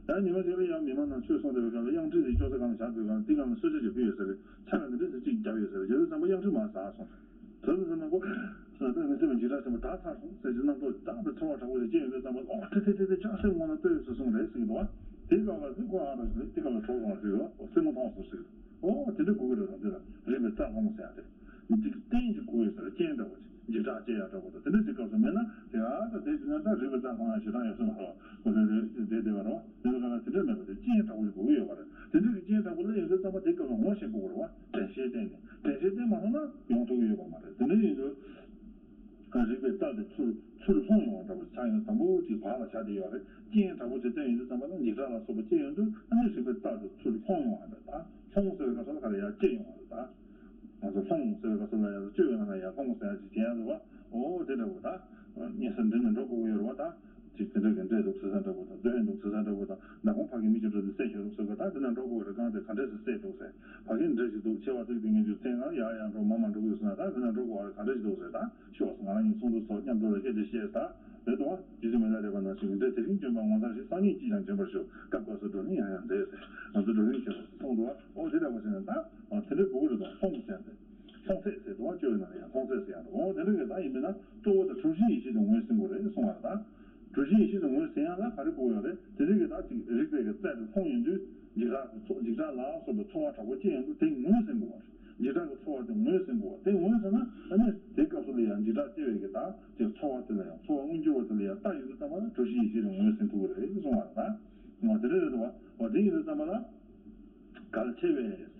ད་ཉི་མ་གཅིག་ལ་ཡང་མི་མང་ནང་ཆོས་གསུངས་བསྡད་པའི་སྐབས་ལ་དབྱངས་ཁྲིད་དེ་ཅོག་ཙེ་སྒང་ལ་བཞག་དུས་སྒང་དེ་སྒང་ལ་གསོལ་ཇ་ཅིག་ཕུལ་ཡོད་ས་རེད། ཆང་ལ་འདི་འདྲ་ཟིག་ཅིག་བརྒྱབ་ཡོད་ས་རེད། བརྒྱབ་དུས་ཙམ་པ་དབྱངས་ཁྲིད་མར་ཟགས་སོང་། དེ་ཚོ་ཚང་མ་ཁོ་ད་མི་སྲིད་པའི་འཇིགས་སྐྲག་ཆེན་པོ་ད་ཚར་སོང་ཟེར་གྱི་རྣམ་རྟོག་དག་པའི་ཚོར་བ་དྲག་པོ་ཞིག་སྐྱེས་ཡོང་དུས་ཙམ་པ། ཨོ་ཁྲི་ཁྲི་ཁྲི་ཁྲི་ཅག་སེམས་ངོ་ལ་ལྟོས་ཟེར་གསུངས་རེད་ཟེར་གྱི་འདུག་བ། དེ་སྐབས་ལ་ཚིག་ཁོ་ཨ་རོ་ཞིག་ལས་དེ་སྐབས་ལ་གྲོགས་སོང་བ་ཟེར་གྱི་འདུག་བ། སེམས་ངོ་མཐོང་སོང་ཟེར་གྱི་འདུག་ཨོ་དེ་འདྲ་དགོས་ཀྱི་རེད། དང་དེ་ལ་རིག་པའི་རྩལ་སློང་ཟེར་ཡ་དེ་འདི་རྟེན་གྱི་དགོས་ཡོད་ཟེར། རྐྱེན་འདྲ་བོ་ཅིག་འཇིགས་སྐྲག་སྐྱེ་ཡ་འདྲ་བོ་དང་དེ་འདྲ་ཅིག་སྐབས་སུ་མེད་ན་དེ་ཨ་ད་དེ་བྱས་ན་ད་རིག་པའི་རྩལ་སློང་ཡ་ཞེ་དྲག་ཡོད་ས་མ་རེད་བ། ཁོ་ཚོས་དེ་བསྡད་པ་རེད་བ། དེ་ཚོ་ག་ལ་དེ་འདྲ་མེད་པ་དེ་རྐྱེན་འདྲ་བོ་ཞིག་དགོས་ཀྱི་ཡོད་པ་རེད། དེ་འདྲ་གི་རྐྱེན་འདྲ་བོ་སླེབས་ཡོང་དུས་ཙམ་པ་དེ་སྐབས་ལ་ངོ་ཤེས་དགོས་ཀྱི་རེད་བ། དྲན་ཤེས་བསྟེན་ནས། དྲན་ཤེས་བསྟེན་མ་སོང་ན་ཡོང་ཐུབ་ཀྱི་ཡོད་པ་མ་རེད། དེ་འདྲ་ཡིན་དུས། རིག་པའི་རྩལ་དེ་ཚུར་ཚུར་སློང་ཡོང་བ་འདྲ་བོ་ཆགས་ཡོང་། དང་པོ་ཅིག་བག་ལ་ཞ་དེ་ཡོད་རེད། རྐྱེན་འདྲ་བོ་ཅིག་བསྟན་ཡོང་དུས་ཙམ་པ་ལ་འཇིགས་སྐྲག་ལ་སོགས་པ་སྐྱེ་ཡོང་དུས་ཨ་ནི་རིག་པའི་རྩལ་དེ་ཚུར་སློང་ཡོང་བ་རེད། ད་སློང་ཟེར་བའི་སྐབས་སུ་ལ་ག་རེ་ཡར་སྐྱེ་ཡོང་བ་རེད། ད་ང་ཚོ་སློང་ཟེར་བའི་སྐབས་སུ་ལ་ཡར་སྐྱེ་ཡོང་ན་ཡར་སློང་ཟེར་ཡ་ཅིག་བྱས་ཡོད་པ། ཨོ་དེ་འདྲ་བོ་ད་སྙན་སེང་འདྲི་ནས་འགྲོ་དགོས་ཀྱི་ཡོད་རེད་བ། ད་ཅིག་དེ་འདྲ་གི་འདྲེ་འདུག་ཟེར་ས་འདྲ་བོ་དང་གདོན་འདུག་ཟེར་ས་འདྲ་བོ་དང་མདང་དགོང་ཕ་གི་མི་གཅིག་འགྲོ་དུས་བསད་ཤོར་འདུག་ཟེར་བ། ད་དེ་ན་འགྲོ་དགོས་རེད། གང་དེ་ག་འདྲས་སེ་བསད་འདུག་ཟེར། ཕ་གི་འདྲེ་ཞིག་འདུག་ཆེ་བ་ཙིག་དེ་ངས་ཅིག་བཙན་ང་ཡར་ཡར་འགྲོ་མར་མར་འགྲོ་དགོས་སོང་ན། ད་དེ་ན་འགྲོ་དགོས་རེད། ག་འདྲས་ཞིག་འདུག་ཟེར། ད་ཤོག་ང་རང་གཉིས་ཚོགས་འདུ་ཚོགས་མཉམ་དུ་ལ་སྐད་ཆ་བཤད་ད་རེད་དོ། རྗེ་བཙུན་མི་ལ་རས་པ་ནང་བཞིན་གྱི་འདྲེ་དེ་རིང་བྱོན་པ་ངོ་མཚར་ཞིག། སང་ཉིན་ཅིས་ཀྱང་བྱོན་པར་ཤོག་སྐབས་སྐབས་སུ་བགྲོ་གླེང་ཡང་ཡང་མཛད་ཟེར། ང་ཚོ་བགྲོ་གླེང་བྱེད་པར་གསུངས་འདུག་བ། ཨོ་དེ་འདྲ་བ་ཞིག་ན་ད་དེ་འདྲའི་སྒུག་རེད་དོ། ལྷུང་ཟེར་ཏེ། ལྷུང་ཚད་ཟེར་འདུག་བ། བཅོས་ནང་ལ་ཡང་ལྷུང་ཚད་ཟེར་ཡང་འདུག་ཨོ་དེ་འདྲ་གི་ད་ཡིན་མིན་ན་གཙོ་བོ་དེ་གྲུབ་ཆེན་ཡེ་ཤེས་དེ་ངོས་ཟིན་དགོས་རེད་གསུང་བ་རེད་ད། གྲུབ་ཆེན་ཡེ་ཤེས་དེ་ངོས་ཟིན་ཡང་ལ་ག་རེ་དགོས་ཡོད་རེད། དེ་རིགས་ཀྱི་ད་ཅིག་རིག་པའི་གི་རྩལ་དེ་ལྷུང་ཡོང་དུས་འཇིགས་སྐྲག་གི་ཚོ་འཇིགས་སྐྲག་ལ་སོགས་པའི་ཚོར་བ་དྲག་པོ་སྐྱེ་ཡོང་དུས་དེ་ངོས་ཟིན་དགོས་པ་རེད། འཇིགས་སྐྲག་གི་ཚོར་བ་དེ་ངོས་ཟིན་དགོས་པ། དེ་ངོས་ཟིན་ན་ཨ་ནི་དེ་སྐབས་སུ་ལ་ཡང་འཇིགས་སྐྲག་སྐྱེ་བའི་གི་ད་ཅིག་ཚོར་བ་དེ་ལ་ཡང་ཚོར་བ་མངོན་འགྱུར་བ་དེ་ལ་ཡང་ལྟ་ཡོང་དུས་ཙམ་པ་ལ་གྲུབ་ཆེན་ཡེ་ཤེས་དེ་ངོས་ཟིན་ཐུབ་ཀྱི་རེད་གསུང་བ་རེད་ད། ཨོ་དེ་འདྲ་རེད་འདུག་བ། ཨོ་དེ་ཡིན་དུས་ཙམ་པ་ལ། གལ་ཆེ་བས།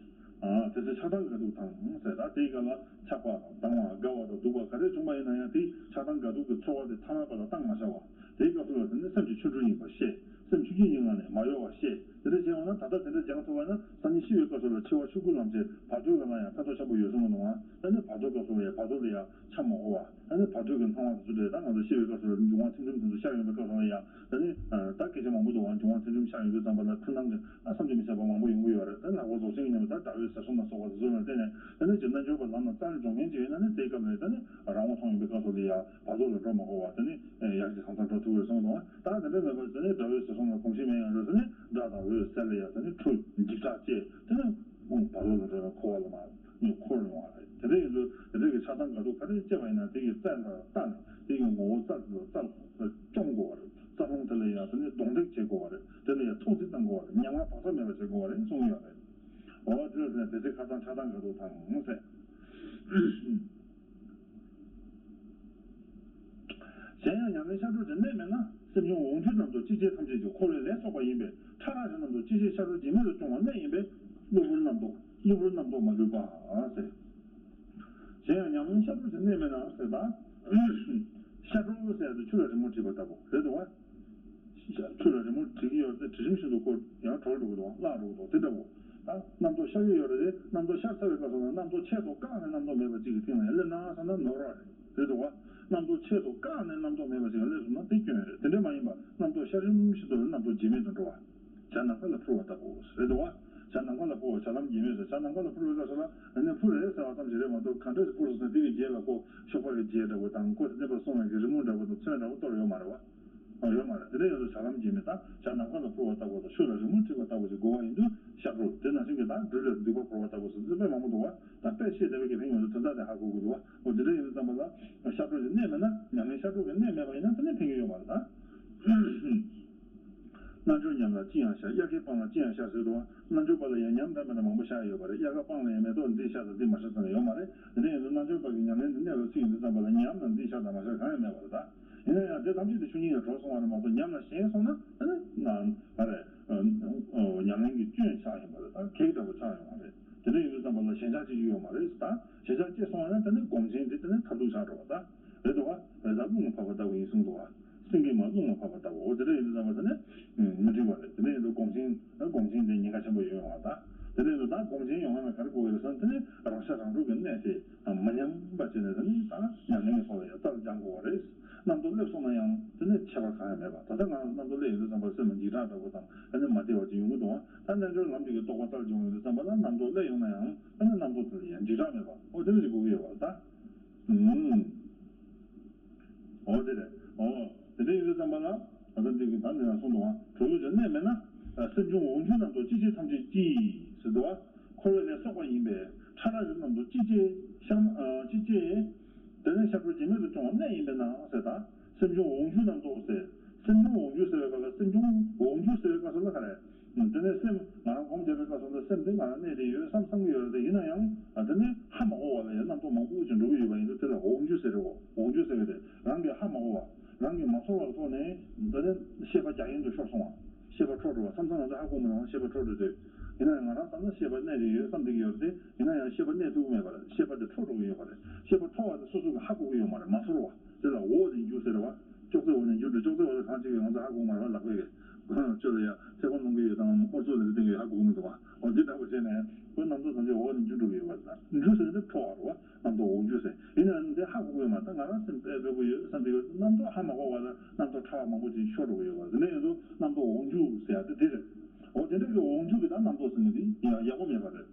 ཨ་དེ་ཚེ་ཆགས་སྡང་དགའ་སྡུག་དང་ཟེར། ད་དེའི་སྐབས་ལ་ཆགས་པ་དང་སྡང་བ་དགའ་བ་དང་སྡུག་པ་ག་རེ་བྱུང་བ་ཡིན་ན་ཡང་དེ་ཆགས་སྡང་དགའ་སྡུག་གི་ཚོར་བ་དེ་ཐ་མལ་པ་ལ་བཏང་མ་བྱ་བ། དེའི་སྐབས་སུ་ལ་དེ་ནི་སེམས་ཀྱི་ཆོ་འཕྲུལ་ཡིན་པར་ཤེས། སེམས་ཆོས་ཉིད་ཀྱི་ངང་ནས་མ་གཡོ་བར་ཤེས། དེ་འདྲ་བྱས་ཡོང་ན་ད་ལྟ་དེ་འདྲ་སྦྱངས་ཐུབ་པ་ན་སང་ཉིན་ཤི་བའི་སྐབས་སུ་ལ་འཆི་བ་ཆོས་སྐུ་ལམ་བྱེད་བར་དོའི་སྐབས་ལ་ཡང་ཕན་ཐོགས་ཆེན་པོ་ཡོད་གསུངས་པ་འདུག་ཨ་ནི་བར་དོའི་སྐབས་སུ་ལ་ཡང་བར་དོ་ལ་ཡང་འཆི་མ་དགོས་པ། ཨ་ནི་བར་དོའི་གི་སྣང་བ་དེ་ཚོ་དེ་ད་ང་ཚོ་ཤི་བའི་སྐབས་སུ་ལ་འབྱུང་བ་ཐིམ་ཐིམ་དེ་ཚོ་ཤར་ཡོང་བའི་སྐབས་སུ་ལ་ཡང་ད་ནི་ད་སྐད་ཆ་མང་པོ་འདུག་བ། འབྱུང་བ་ཐིམ་ཐིམ་ཤར་ཡོང་དུས་ཙམ་པ་ལ་འཁྲུལ་སྣང་གི་ཨ་བསམ་གྱིས་མི་ཁྱབ་པ་མང་པོ་ཡོང་གི་ཡོད་རེད། ད་ནི་ལྷག་པར་རྫོགས་ཆེན་གྱི་ཉམས་ལེན་ད་དགྲ་བོའི་ཟས་སྲུང་ལ་སོགས་པ་དེ་ཚོ་ལ་བརྟེན་ནས་ད་ནི་ཅིག་རྣལ་འབྱོར་པ་ལམ་ལ་རྩལ་སྦྱོང་མཁན་ཅིག་ཡོད་ན་ནི་དེའི་སྐབས་ལ་ད་ནི་རང་ངོ་མཐོང་ཡོང་བའི་སྐབས་སུ་ལ་ཡང་བར་དོ་ལ་འགྲོ་མ་དགོས་པ་ད་ནི་ཡག་ཅིག་ཧང་སང་འགྲོ་ཐུབ་ཀྱི་རེད་གསུངས་འདུག་ད་དེ་འདྲ་མེད་པར་ད་ནི་དགྲ་བོའི་ཟས་སྲུང་ལ་གོམས་གཤིས་མེད་ཡང་རེད། ད་ནི་དགྲ་དང་བོའི་ཟས་ལ་ཡང་ད་ནི་འཁྲུལ་འཇིགས་སྐྲག་སྐྱེས་ད་ནི། ཁོང་བར་དོ་ལ་འགྲོ་ན་འཁོར་བ་ལ་མར་ནི་འཁོར་ཡོང་བ་རེད། དེ་འདྲ་ཡིན་དུས་དེ་འདྲ་གི་ཆགས་སྡང་དགའ་སྡུག་ག་རེ་སྐྱེ་བ་ཡིན་ན་དེ་གི་རྩལ་ལ་བལྟ་ནས་དེ་གི་ངོ་བོ་རྩལ་ལ་རྩལ་བཅོམ་དགོས་པ་རེད། རྩལ་སློང་དེ་ལ་ཡང་དེ་ནི་གདོང་འདེགས་བྱེད་དགོས་པ་རེད། དེ་ལ་ཡང་ཐུགས་རྩིས་གཏང་དགོས་པ་རེད། ཉམ་ང་བག་ཚ་མེད་པ་བྱེད་དགོས་པ་རེད་གསུངས་ཡོད་རེད། འོ་དེ་ལ་ཟེར་ན་དེ་ཚེ་ཁ་སང་ཆགས་སྡང་དགའ་སྡུག་དང་ཟེར། གཞན་ཡང་ཉམས་ལེན་ཤར་གྲོལ་གྱི་གནད་མེད་ན། སེམས་བྱུང་འོག་འགྱུ་རྣམ་རྟོག་ཅི་སྐྱེས་ཐམས་ཅད་ཀྱི་འཁོར་བའི་ལས་བསགས་པ་ཡིན་པས། ཕྲ་རགས་ཀྱི་རྣམ་རྟོག་ཅི་སྐྱེས་ཤར་གྲོལ་རྗེས་མེད་དུ་སྐྱོང་བ་གནད་ཡིན་པས། གློ་བུར་རྣམ་རྟོག་གློ་བུར་རྣམ་རྟོག་མ་ལུས་པ་ཟེར། གཞན་ཡང་ཉམས་ལེན་ཤར་གྲོལ་གྱི་གནད་མེད་ན་ཟེར་ད། ཤར་གྲོལ་ཟེར་ཡ་དེ་ཆུ་ལ་རི་མོ་བྲིས་པ་ལྟ་བུ་རེད་འདུག་བ། ཆུ་ལ་རི་མོ་བྲིས་ཀྱི་ཡོད་རེད་དེ། དྲི་རིམ་བཞིན་དུ་ཁོ་ཡང་གྲོལ་འགྲོ་གི་འདུག་བ། བརླག་འགྲོ་གི་འདུག་དེ་འདྲ་བོ། ད་རྣམ་རྟོག་ཤར་གྱི་ཡོད་རེད་དེ། རྣམ་རྟོག་ཤར་ཚར་བའི་སྐབས་སུ་ན་རྣམ་རྟོག་ཆེད་དུ་བཀག་ནས་རྣམ་རྟོག་མེད་པ་གཅིག་གི་སྟེང་ལ་ཡང་སླེབས་ན་བསམ་ན་ནོར་བ་རེད། རེད་འདུག་བ། རྣམ་རྟོག་ཆེད་དུ་བཀག་ནས་རྣམ་རྟོག་མེད་པ་ཞིག་ལ་སླེབས་སོང་ན་དེ་སྐྱོན་རེད། དེ་འདྲ་མ་ཡིན་པ་རྣམ་རྟོག་ཤར་རིམ་བཞིན་དུ་རྣམ་རྟོག་རྗེས་མེད་དུ་འགྲོ་བ། བྱ་ནམ་མཁའ་ལ་འཕུར་བ་ལྟ་བུ་རེད་འདུག་བ། བྱ་ནམ་མཁའ་ལ་འཕུར་བ། བྱ་ལམ་རྗེས་མེད་ཟེར། བྱ་ནམ་མཁའ་ལ་འཕུར་བའི་སྐབས་སུ་ལ་ཨ་ནི་འཕུར་རེད་ཟེར་བ་ཙམ་ཞིག་རེད་མ་གཏོགས། ག་འདྲ་ཞིག་འཕུར་སོང་ཟེར་དེ་གི་རྗེས་ལ་ཁོ་གཤོག་པ་གི་རྗེས་འདྲ་བོ་དང་། ཁོ་དེ་འདྲ་བ་སོང་བའི་གི་རི་མོ་འདྲ་བོ་དང་ཚོན་འདྲ་བོ་གཏོར་ཡོད་མ་རེད་བ། ཡོད་མ་རེད། དེ་འདྲ་ཡིན་དུས་བྱ་ལམ་རྗེས་མེད་དང་བྱ་ནམ་མཁའ་ལ་འཕུར་བ་ལྟ་བུ་དང་། ཆུ་ལ་རི་མོ་བྲིས་པ་ལྟ་བུ་ཞིག་དགོས་པ་ཡིན་དུས་ཤར་གྲོལ། དེ་ནང་བཞིན་གྱི་ད་སྦྲུལ་ལ་མདུད་པ་ཕུར་བ་ལྟ་བུ་ཟེར་དེ་དཔེ་མང་པོ་འདུག་བ། ད་དཔེ་ཤེས་བདེ་བའི་གི་ཕན་ཡོན་དུ་དོན་དག་དེ་ཧ་གོ་དགོས་འདུག་བ། འོ་དེ་འདྲ་ཡིན་དུས་ཙམ་པ་ལ་ཤར་གྲོལ་གྱི་གནད་མེད་ན། ཉམས་ལེན་ཤར་གྲོལ་གྱི་གནད་མེད་པ་ཡིན་ན་དེ་ནི་ཕན་གྱི་ཡོད་མ་རེད་ད། རྣལ་འབྱོར་ཉམས་ལ་ཅི་ཡང་ཤར། དབྱར་ཁའི་སྤང་ལ་ཅི་ཡང་ཤར་ཟེར་འདུག་བ། རྣལ་འབྱོར་པ་ལ་ཡང་ཉམས་འདྲ་མི་འདྲ་མང་པོ་ཤར་ཡོད་པ་རེད། དབྱར་ཁ་སྤང་ལ་ཡང་མེ་ཏོག་འདི་ཤར་དང་འདི་མ་ཤར་ཟེར་ནས་ཡོད་མ་རེད། དེ་འདྲ་ཡིན་དུས་རྣལ་འབྱོར་པ་གི་ཉམས་ལེན་དུ་གནས་ལ་ཚུད་ཡོང་དུས་ཙམ་པ་ལ་ཉམས་དང་འདི་ཤར་དང་མ་ཤར་གང་ཡང་མེད་པ་རེད་ད། ཡིན་ན་ཡང་དེ་ཐམས་ཅད་དེ་ཆོས་ཉིད་ལ་གྲོལ་སོང་བ་རེད་མ་གཏོགས། ཉམས་ལ་ཞེན་སོང་ན་ཨ་ནི་ན་ཨ་རེ་ཨ་ཉམས་ལེན་གྱི་སྐྱོན་ཆགས་ཡིན་པ་རེད་ད། གེགས་འདྲ་པོ་ཆགས་ཡོང་བ་རེད། དེ་འདྲ་ཡིན་དུས་ཙམ་པ་ལ་ཞེན་ཆགས་སྐྱེ་རྒྱུ་ཡོད་མ་རེད་ད། ཞེན་ཆགས་སྐྱེས་སོང་བ་ན་དེ་ནི་སྒོམ་ཆེན་དེ་དེ་ནི་མཐར་ཐུག་ཆགས་འགྲོ་བ་ད་རེད་འདུག་བ། རེད་ད་རླུང་ལ་བབས་པ་ལྟ་བུ་ཡིན་གསུངས་འདུག་བ། སེང་གེ་མ་རླུང་ལ་བབས་པ་ལྟ་བུ། འོ་དེ་འདྲ་ཡིན་དུས་ཙམ་པ་དེ་ནི་མི་འགྲིག་པ་རེད། དེ་འདྲ་ཡིན་དུས་སྒོམ་ཆེན་སྒོམ་ཆེན་དེ་ཉེན་ཁ་ཆེན་པོ་ཡོད་ཡོང་བ་ད། དེ་འདྲ་ཡིན་དུས་ད་སྒོམ་ཆེན་ཡོང་བ་ན་ག་རེ་དགོས་ཀྱི་རེད་ཟེར་ན། དེ་ནི་རང་ཤ་རང་གྲུབ་ཀྱི་གནད་དེ་མ་ཉམས་པ་བྱས་ནས་དེ་ནི་ད་ཉམས་ལེན་གྱི་ཐོག་ལ་ཡང་རྩལ་སྦྱང་དགོས་པ་རེད། རྣམ་རྟོག་སླེབས་སོང་ན་ཡང་དེ་ནི་ཁྱད་པར་གང་ཡང་མེད་པ། ད་ལྟ་ང་རང་ཚོ་རྣམ་རྟོག་སླེབས་ཡོང་དུས་ཙམ་པ་སེམས་ལ་འཇིགས་སྐྲག་འདྲ་པོ་དང་། ཨ་ནི་མ་བདེ་བ་ཅིག་ཡོང་གི་འདུག་ཨ། ད་རྣལ་འབྱོར་ལམ་གྱི་རྟོགས་པ་རྩལ་སྦྱོང་ཡོང་དུས་ཙམ་པ་ལ་རྣམ་རྟོག་སླེབས་ཡོང་ན་ཡང་ཨ་ནི་རྣམ་རྟོག་དེ་ལ་ཡང་འཇིགས་སྐྲག་མེད་པ། འོ་དེ་འདྲ་ཞིག་དགོས་ཀྱི་ཡོད་པ་རེད་ད། ཨུམ། འོ་དེ་རེད། འོ་དེ་འདྲ་ཡིན་དུས་ཙམ་པ་ལ་ད་ལྟ་འདི་གི་ད་འདི་ན་གསུངས་འདུག་བ། གྲོལ་ལུགས་ཀྱི་གནད་མེད་ན། སེམས་བྱུང་འོག་འགྱུ་རྣམ་རྟོག་ཅི་སྐྱེས་ཐམས་ཅད་ཀྱིས་ཟེར་འདུག་བ། འཁོར་བའི་ལས་བསགས་པ་ཡིན་པས་ཕྲ་རགས་ཀྱི་རྣམ་རྟོག་ཅི་སྐྱེས་ཤར་ཨ་ཅི་སྐྱེས། དེ་ནས་ཤར་གྲོལ་རྗེས་མེད་དུ་སྐྱོང་བ་གནད་ཡིན་པས་ན་ཟེར་ད། སེམས་བྱུང་འོག་འགྱུ་རྣམ་རྟོག་ཟེར། སེམས་བྱུང་འོག་འགྱུ་ཟེར་བའི་སྐབས་ལ། སེམས་བྱུང་འོག་འགྱུ་ཟེར་བའི་སྐབས་སུ་ལ་ག་རེ། དེ་ནས་སེམས་ང་རང་སྒོམ་བྱེད་པའི་སྐབས་སུ་ལ་སེམས་དེ་ང་རང་གནས་དེ་ཡོད་བསམ་བསམ་གྱི་ཡོད་རེད་དེ། ཡིན་ན་ཡང་དེ་ནས་ཧ་མ་གོ་བ་ལ་ཡང་རྣམ་རྟོག་མང་པོ་ཅིག་འགྲོ་གི་ཡོད་པ་ཡིན་དུས། དེ་ལ་འོག་འགྱུ་ཟེར་རེད། འོག་འགྱུ་ཟེར་གི་རེད། རང་གིས་ཧ་མ་གོ་བ། རང་གིས་མ་ཚོར་བ་ལ་ཐོག་ནས་དེ་ནས་ཤེས་པ་རྒྱ་ཡན་དུ་ཤོར་སོང་བ། ཤེས་པ་འཕྲོ་འགྲོ་བ། མཚམས་མཚམས་ང་ཚོ་ཧ་གོ་མི་རུང་བ། ཤེས་པ་འཕྲོ་འགྲོ་དུས། ཡིན་ན་ཡང་ང་རང་བསམ་ན་ཤེས་པ་གནས་དེ་ཡོད་བསམ་བསྡད་ཀྱི་ཡོད་རེད་དེ། ཡིན་ན་ཡང་ཤེས་པ་གནས་ཐུབ་ཀྱི་མེད་པ་རེད། ཤེས་པ་དེ་འཕྲོ་འགྲོ་གི་ཡོད་པ་རེད། ཤེས་པ་འཕྲོ་བ་དེ་སོ་སོ་གིས་ཧ་གོ་གི་ཡོད་མ་རེད། མ་ཚོར་བ། དེ་ལ་འོག་ནས་འགྱུ་ཟེར་བ། ཅོག་ཙེ་འོག་ནས་འགྱུ་འགྲོ། ཅོག་ཙེ་འོག་ལ་གང་བྱེད་ཀྱི་ཡོད་ང་ཚོ་ཧ་གོ་མ་རེད་བ། ལག་པས་ཀྱི་ཁོ་ཅོག་ལ་ཡ་ཚེ་སྒོ་ནང་གི་ཡོད་དང་ཨོར་ཚོ་ལ་རི་སྟེང་གི་ཡོད་ཧ་གོ་གི་མི་འདུག་བ། འོ་འདི་འདྲ་པོ་བྱས་ནས་ཁོའི་རྣམ་རྟོག་ཐམས་ཅད་འོག་ནས་འགྱུ་འགྲོ་གི་ཡོད་པ་རེད། ད་འགྱུ་ཟེར་ན་དེ་འཕྲོ་བ་རེད་བ། རྣམ་རྟོག་འོག་འགྱུ་ཟེར། ཡིན་ན་ཡང་འདི་ཧ་གོ་གི་ཡོད་མ་རེད། ད་ང་རང་སེམས་དཔེ་དཔེ་པོ་ཡོད་བསམ་གྱི་ཡོད། རྣམ་རྟོག་ཧ་མ་གོ་བ་ལ་རྣམ་རྟོག་ཕྲ་བ་མང་པོ་ཅིག་ཤོར་འགྲོ་གི་ཡོད་པ་རེད། དེ་འདྲ་ཡིན་དུས་རྣམ་རྟོག་འོག་འགྱུ་ཟེར་ཡ་དེ་དེ་རེད། འོ་དེ་འདྲ་གི་འོག་འགྱུ་གི་ད་རྣམ་རྟོག་ཟེར་ནས་དེ་ཡག་པོ་མེད་པ་རེད།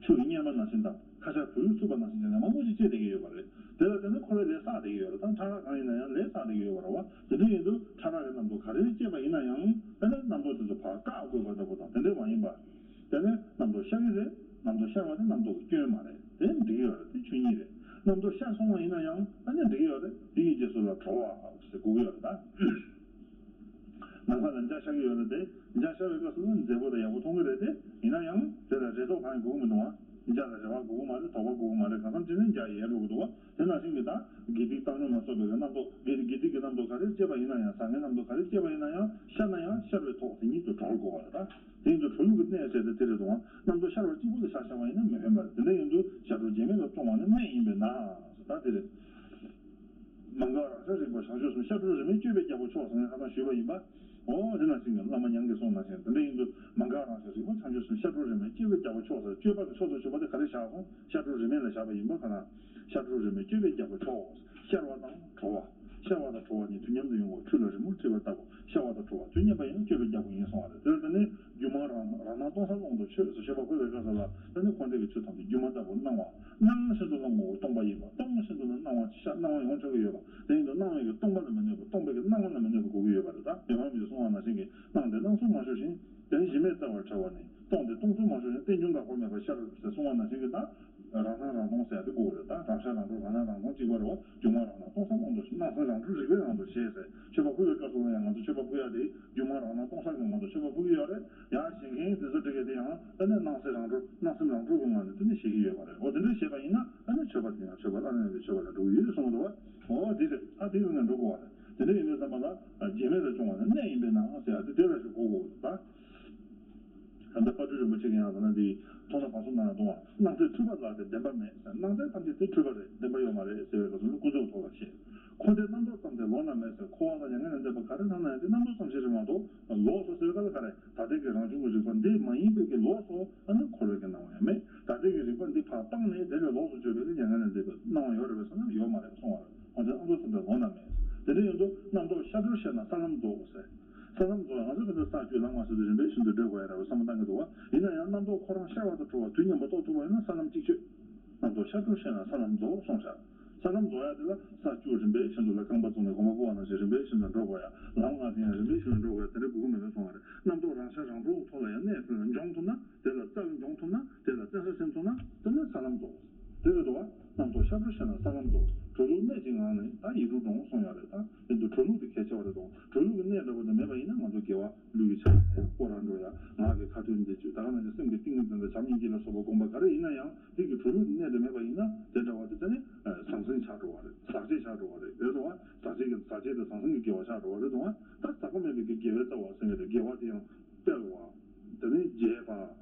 ཆུ་ཡི་གཉེར་མ་ནང་བཞིན་དང་། ཁ་ཆར་བུ་ཡུག་འཚུབ་པ་ནང་བཞིན་བྱས་ནས་མང་པོ་ཅིག་སྐྱེས་བསྡད་ཀྱི་ཡོད་པ་རེད། དེ་ལ་བརྟེན་ནས་འཁོར་བའི་ལས་བསགས་བསྡད་ཀྱི་ཡོད་རེད། ད་ཕྲ་རགས་གང་ཡིན་ན་ཡང་ལས་བསགས་བསྡད་ཀྱི་ཡོད་པ་རེད་བ། དེ་འདྲ་ཡིན་དུས་ཕྲ་རགས་ཀྱི་རྣམ་རྟོག་ག་རེ་སྐྱེས་པ་ཡིན་ན་ཡང་། དེ་ནས་རྣམ་རྟོག་དེ་ཚོ་ཕར་བཀག་དགོས་པ་ལྟ་བུ་དང་དེ་འདྲ་མ་ཡིན་པ། དེ་ནས་རྣམ་རྟོག་ཤར་གྱི་རེད། རྣམ་རྟོག་ཤར་བ་དེ་རྣམ་རྟོག་གི་སྐྱོན་མ་རེད། དེ་འགྲིག་གི་ཡོད་རེད། དེ་ཆོས་ཉིད་རེད། རྣམ་རྟོག་ཤར་སོང་བ་ཡིན་ན་ཡང་ཨ་ནི་འགྲིག་གི་ཡོད་རེད། དེ་ཡི་རྗེས་སུ་ལ་གྲོལ་བ་ཟེར་དགོས་ཀྱི་ཡོད་རེད་ད། ནམ་མཁའ་ལ་འཇའ་ཤར་གྱི་ཡོད་རེད་དེ། འཇའ་ཤར་བའི་སྐབས་སུ་ལ་མཛེས་པོ་དང་ཡག་པོ་མཐོང་གི་རེད་དེ། ཡིན་ན་ཡང་དེ་ལ་རེ་དོགས་གང་ཡང་དགོས་ཀྱི་མི་འདུག་ཨ། འཇའ་ལ་རེ་བ་དགོས་ཀྱི་མ་རེད། དོགས་པ་དགོས་ཀྱི་མ་རེད། གང་འཚམ་བྱས་ནས་འཇའ་ཡལ་འགྲོ་གི་འདུག་ཨ། དེ་ནང་བཞིན་གྱི་ད་དགེ་སྡིག་བཏང་སྙོམས་ལ་སོགས་པའི་རྣམ་རྟོག་དགེ་དགེ་སྡིག་གི་རྣམ་རྟོག་ག་རེ་སྐྱེས་པ་ཡིན་ན་ཡང་། བཟང་ངན་རྣམ་རྟོག་ག་རེ་སྐྱེས་པ་ཡིན་ན་ཡང་། ཤར་ན་ཡང་ཤར་བའི་ཐོག་དེ་ཉིད་དུ་གྲོལ་དགོས་པ་རེད་ད། དེ་ཡིན་དུས་གྲོལ་ལུགས་ཀྱི་གནད་ཟེར་དེ་དེ་རེད་འདུག་ཨ། རྣམ་རྟོག་ཤར་བ་གཅིག་པུ་དེ་ཤར་ཤར་བ་ཡིན་ན་མི་ཕན་པ་རེད། དེ་འདྲ་ཡིན་དུས་ཤར་གྲོལ་རྗེས་མེད་ལ་སྐྱོང་བ་ནི་གནད་ཡིན་པས་ན་ཟེར་ད་དེ་རེད། མ་འགགས་རང་ཤར་རིག་པ་བྱང་ཆུབ་སེམས། ཤར་གྲོལ་རིས་མེད་སྤྱོད་པའི་རྒྱལ་པོ་མཆོག་ཟེར་ངས་ཁ་སང་ཞུས་པ་ཡིན་པ། འོ་དེ་ནང་བཞིན་གྱི་བླ་མ་ཉང་གིས་གསུངས་ནང་བཞིན། དེ་འདྲ་ཡིན་དུས་མ་འགགས་རང་ཤར་རིག་པ་བྱང་ཆུབ་སེམས། ཤར་གྲོལ་རིས་མེད་སྤྱོད་པའི་རྒྱལ་པོ་མཆོག་ཟེར། སྤྱོད་པ་གི་མཆོག་ཏུ་གྱུར་པ་དེ་ག་རེ་བཞག་སོང་། ཤར་གྲོལ་རིས་མེད་ལ་བཞག་པ་ཡིན་པ་ག་ན། ཤར་གྲོལ་རིས་མེད་སྤྱོད་པའི་རྒྱལ་པོ་མཆོག་ཤར་བ་དང་གྲོལ་བ། ཤར་བ་དང་གྲོལ་བ་གཉིས་དུས་མཉམ་དུ་ཡོང་གི་ཡོད། ཆུ་ལ་རི་མོ་བྲིས་པ་ལྟ་བུ། ཤར་བ་དང་གྲོལ་བ་དུས་མཉམ་པ་ཡིན་ན་སྤྱོད་པའི་རྒྱལ་པོ་ཡིན་གསུངས་པ་རེད། དེར་བརྟེན་ནས་སྒྱུ་མ་རང་རང་སྣང་སྟོང་གསལ་ཀློང་དུ་ཆོད་ཟེར་ཤོད་པ་ཁོ་བའི་སྐབས་སུ་ལ། དེ་ནི་འཁོར་འདས་ཀྱི་ཆོས་ཐམས་ཅད་སྒྱུ་མ་ལྟ་བུར་སྣང་བ། སྣང་བཞིན་དུ་ལ་ངོ་བོ་སྟོང་པ་ཡིན་པ། སྟོང་བཞིན་དུ་ལ་སྣང་བ་ཅིག་ཤར། སྣང་བ་ཡོངས་གྲོལ་གྱི་ཡོད་པ། དེ་ཡིན་དུས་སྣང་བའི་གི་སྟོང་པ་ལ་མི་གནོད་པ། སྟོང་པའི་གི་སྣང་བ་ལ་མི་གནོད་པ་དགོས་ཀྱི་ཡོད་པ་རེད། ད་མི་ཕམ་གྱིས་གསུངས་པ་ནང་བཞིན་གྱི། སྣང་དེ་སྣང་ཚུལ་མ་ཤོར་ཞིང་། དོན་གཞི་མེད་རྩ་བར་བྲལ་བ་ནི། སྟོང་དེ་སྟོང་ཚུལ་མ་ཤོར་ཞིང་། རྟེན་འབྱུང་འགག་པ་མེད་པར་ཤར་ཟེར་གསུངས་པ་ནང་བཞིན་གྱི། ད་རང་སྣང་རང་སྟོང་ཟེར་ཡ་དེ་དགོས་རེད། ད་རང་ཤར། རང་གྲོལ་རང་སྣང་རང་སྟོང་གཅིག་པ་རེད་བ། སྒྱུ་མ་རང་སྣང་སྟོང་གསལ་དབང་དུ་བྱས། སྣང་སེམས་རང་གྲོལ་རིག་པའི་ངང་དུ་བྱས་ཟེར། མཆོད་པ་ཕུལ་བའི་སྐབས་སུ་ལ་ཡང་ང་ཚོ་མཆོད་པ་ཕུལ་ཡ་དེ་སྒྱུ་མ་རང་སྣང་སྟོང་གསལ་གྱི་ངང་དུ་མཆོད་པ་ཕུལ་གྱི་ཡོད་རེད། ཡང་གཞན་མཁན་དེ་ཚོ་འདྲ་གས་དེ་ཡང་ཨ་ནི་སྣང་སེམས་རང་གྲོལ་སྣང་སེམས་རང་གྲོལ་གྱི་ངང་ནས་དེ་ནི་བྱེད་ཀྱི་ཡོད་པ་རེད། འོ་དེ་འདྲ་བྱས་པ་ཡིན་ན་ཨ་ནི་མཆོད་པ་དེ་ཡང་མཆོད་པ་བླ་ན་མེད་པའི་མཆོད་པ་ལ་འགྲོ་གི་ཡོད་གསུངས་འདུག་བ། འོ་དེ་རེད། ཨ་དེ་ཡིན་ན་འགྲོ་དགོས་བ་རེད། དེ་འདྲ་ཡིན་དུས་ཙམ་པ་ལ་རྒྱན་མེད་དུ་སྐྱོང་བ་ནི་གནད་ཡིན་པས་ན་ཟེར་ཡ་དེ་དེ་ལ་ཞིག་གོ་དགོས་ད། ད་ལྟ་དཔལ་སྤྲུལ་རིན་པོ་ཆེ་གི་ཡང་ད་ལྟ་འདི་མཐོང་ན་བར་གསུམ་ན་ན་གཏོང་བ། སྣང་ཚད་འཁྲུལ་པ་ལགས་ཏེ་བདེན་པ་མེད། སྣང་ཚད་ཐམས་ཅད་དེ་འཁྲུལ་པ་རེད། བདེན་པ་ཡོད་མ་རེད་ཟེར་བའི་སྐབས་སུ་ཀུན་རྫོབ་ཐོག་ལ་བཤད། འཁོར་འདས་རྣམ་རྟོག་ཙམ་སྟེ་ལོགས་ན་མེད་ཟེར། འཁོར་བ་ལ་མྱ་ངན་ལས་འདས་པ་ག་རེ་སྣང་ན་ཡང་དེ་རྣམ་རྟོག་ཙམ་ཞིག་རེད་མ་གཏོགས་ལོགས་སོ་ཟེར་བའི་སྐབས་ལ་ག་རེ་ད་ལྟའི་གི་རང་བྱུང་གི་རིག་པ་འདི་མ་ཡིན་པའི་གི་ལོགས་སུ་ཨ་ནི་འཁོར་བའི་གི་སྣང་བ་ཡང་མེད། ད་ལྟའི་གི་རིག་པ་འདི་ཕར་སྤངས་ནས་དེ་ལས་ལོགས་སུ་གྱུར་པའི་གི་མྱ་ངན་ལས་འདས་པའི་སྣང་བ་ཡོད་རེད་པས་ཟེར་ན་ཡོད་མ་རེད་གསུང་བ་རེད། འོ་དེ་རྣམ་རྟོག་ཙམ་སྟེ་ལོགས་ན་མེད། དེ་འདྲ་ཡིན་དུས་རྣམ་རྟོག་ཤར་གྲོལ་ཤེས་ན་ས་ལམ་རྫོགས་ཟེར། ས་ལམ་རྫོགས། ང་ཚོ་ད་ལྟ་ས་བཅུ་ལམ་ལྔ་ཟེར་དུས་རིམ་པས་ཤིན་ཏུ་བགྲོད་དགོས་ཡ་རེད་བསམ་བློ་བཏང་གི་འདུག་བ། ཡིན་ན་ཡང་རྣམ་རྟོག་ཁོ་རང་ཤར་བ་དང་གྲོལ་བ་དུས་མཉམ་པ་རྟོགས་ཐུབ་པ་ཡིན་ན་ས་ལམ་གཅིག་ཆོད། རྣམ་རྟོག་ཤར་གྲོལ་ཤེས་ན་ས་ལམ་རྫོགས་གསུངས་བཞག། ས་ལམ་རྫོགས་ཡ་དེ་ལ་ས་བཅུ་རིམ་པས་ཤིན་ཏུ་ལ་རྐང་པ་བཙུགས་ནས་གོམ་པ་སྤོ་བ་ནང་བཞིན་རིམ་པས་ཤིན་ཏུ་འགྲོ་དགོས་ཡ། ལམ་ལྔ་དེ་ཡང་རིམ་པས་ཤིན་ཏུ་འགྲོ་དགོས་ཡ། དེ་འདྲའི་དགོས་ཀྱི་མེད་པས་གསུང་བ་རེད། རྣམ་རྟོག་རང་ཤར་རང་གྲོལ་ཐོག་ལ་ཡང་གནས་ཐུབ་ན་འབྱོངས་ཐུབ་ན། དེ་ལ་རྩལ་འབྱོངས་ཐུབ་ན། དེ་ལ་བཙན་ས་ཟིན་ཐུབ་ན་དེ་ནི་ས་ལམ་རྫོགས། དེ་རེད་དོ། རྣམ་རྟོག་ཤར་གྲོལ་ཤེས་ན་ས་ལམ་རྫོགས། གྲོལ་ལུགས་གནད་ཀྱི་ངང་ནས་ད་ཡིག་དྲུག་སྒྲོངས་གསུངས་ཡོད་རེད། ད་དེ་འདུག་གྲོལ་ལུགས་དེ་གལ་ཆེ་བ་རེད་དོ། གྲོལ་ལུགས་ཀྱི་གནད་འདྲ་པོ་དེ་མེད་པ་ཡིན་ན་ང་ཚོ་དགེ་བ་ལུས་ཀྱི་ཕྱག་ལ་སྐོར་ར་འགྲོ་ཡ། ངག་གི་ཁ་ཐུན་འདི་བཅུ་ད་ག་ནང་བཞིན་སེམས་ཀྱི་ཏིང་ངེ་འཛིན་དང་བྱམས་སྙིང་རྗེ་ལ་སོགས་པ་བསྒོམ་པ་ག་རེ་ཡིན་ན་ཡང་དེ་གི་གྲོལ་ལུགས་ཀྱི་གནད་དེ་མེད་པ་ཡིན་ན་དེ་འདྲ་བ་དེ་ད་ནི་ཟང་ཟིང་ཆགས་འགྲོ་བ་རེད། ཟག་བཅས་ཆགས་འགྲོ་བ་རེད། རེད་དོ། ཟག་བཅས་ཀྱི་ཟག་བཅས་དེ་ཟང་ཟིང་གི་དགེ་བ་ཆགས་འགྲོ་བ་རེད་དོ། ད་ཟག་པ་མེད་པའི་གི་དགེ་བའི་རྩ་བ་ཟེར་གི་རེད། དགེ་བ་དེ་ཡང་སྤེལ་བ། དེ་ནས་རྒྱས་པ།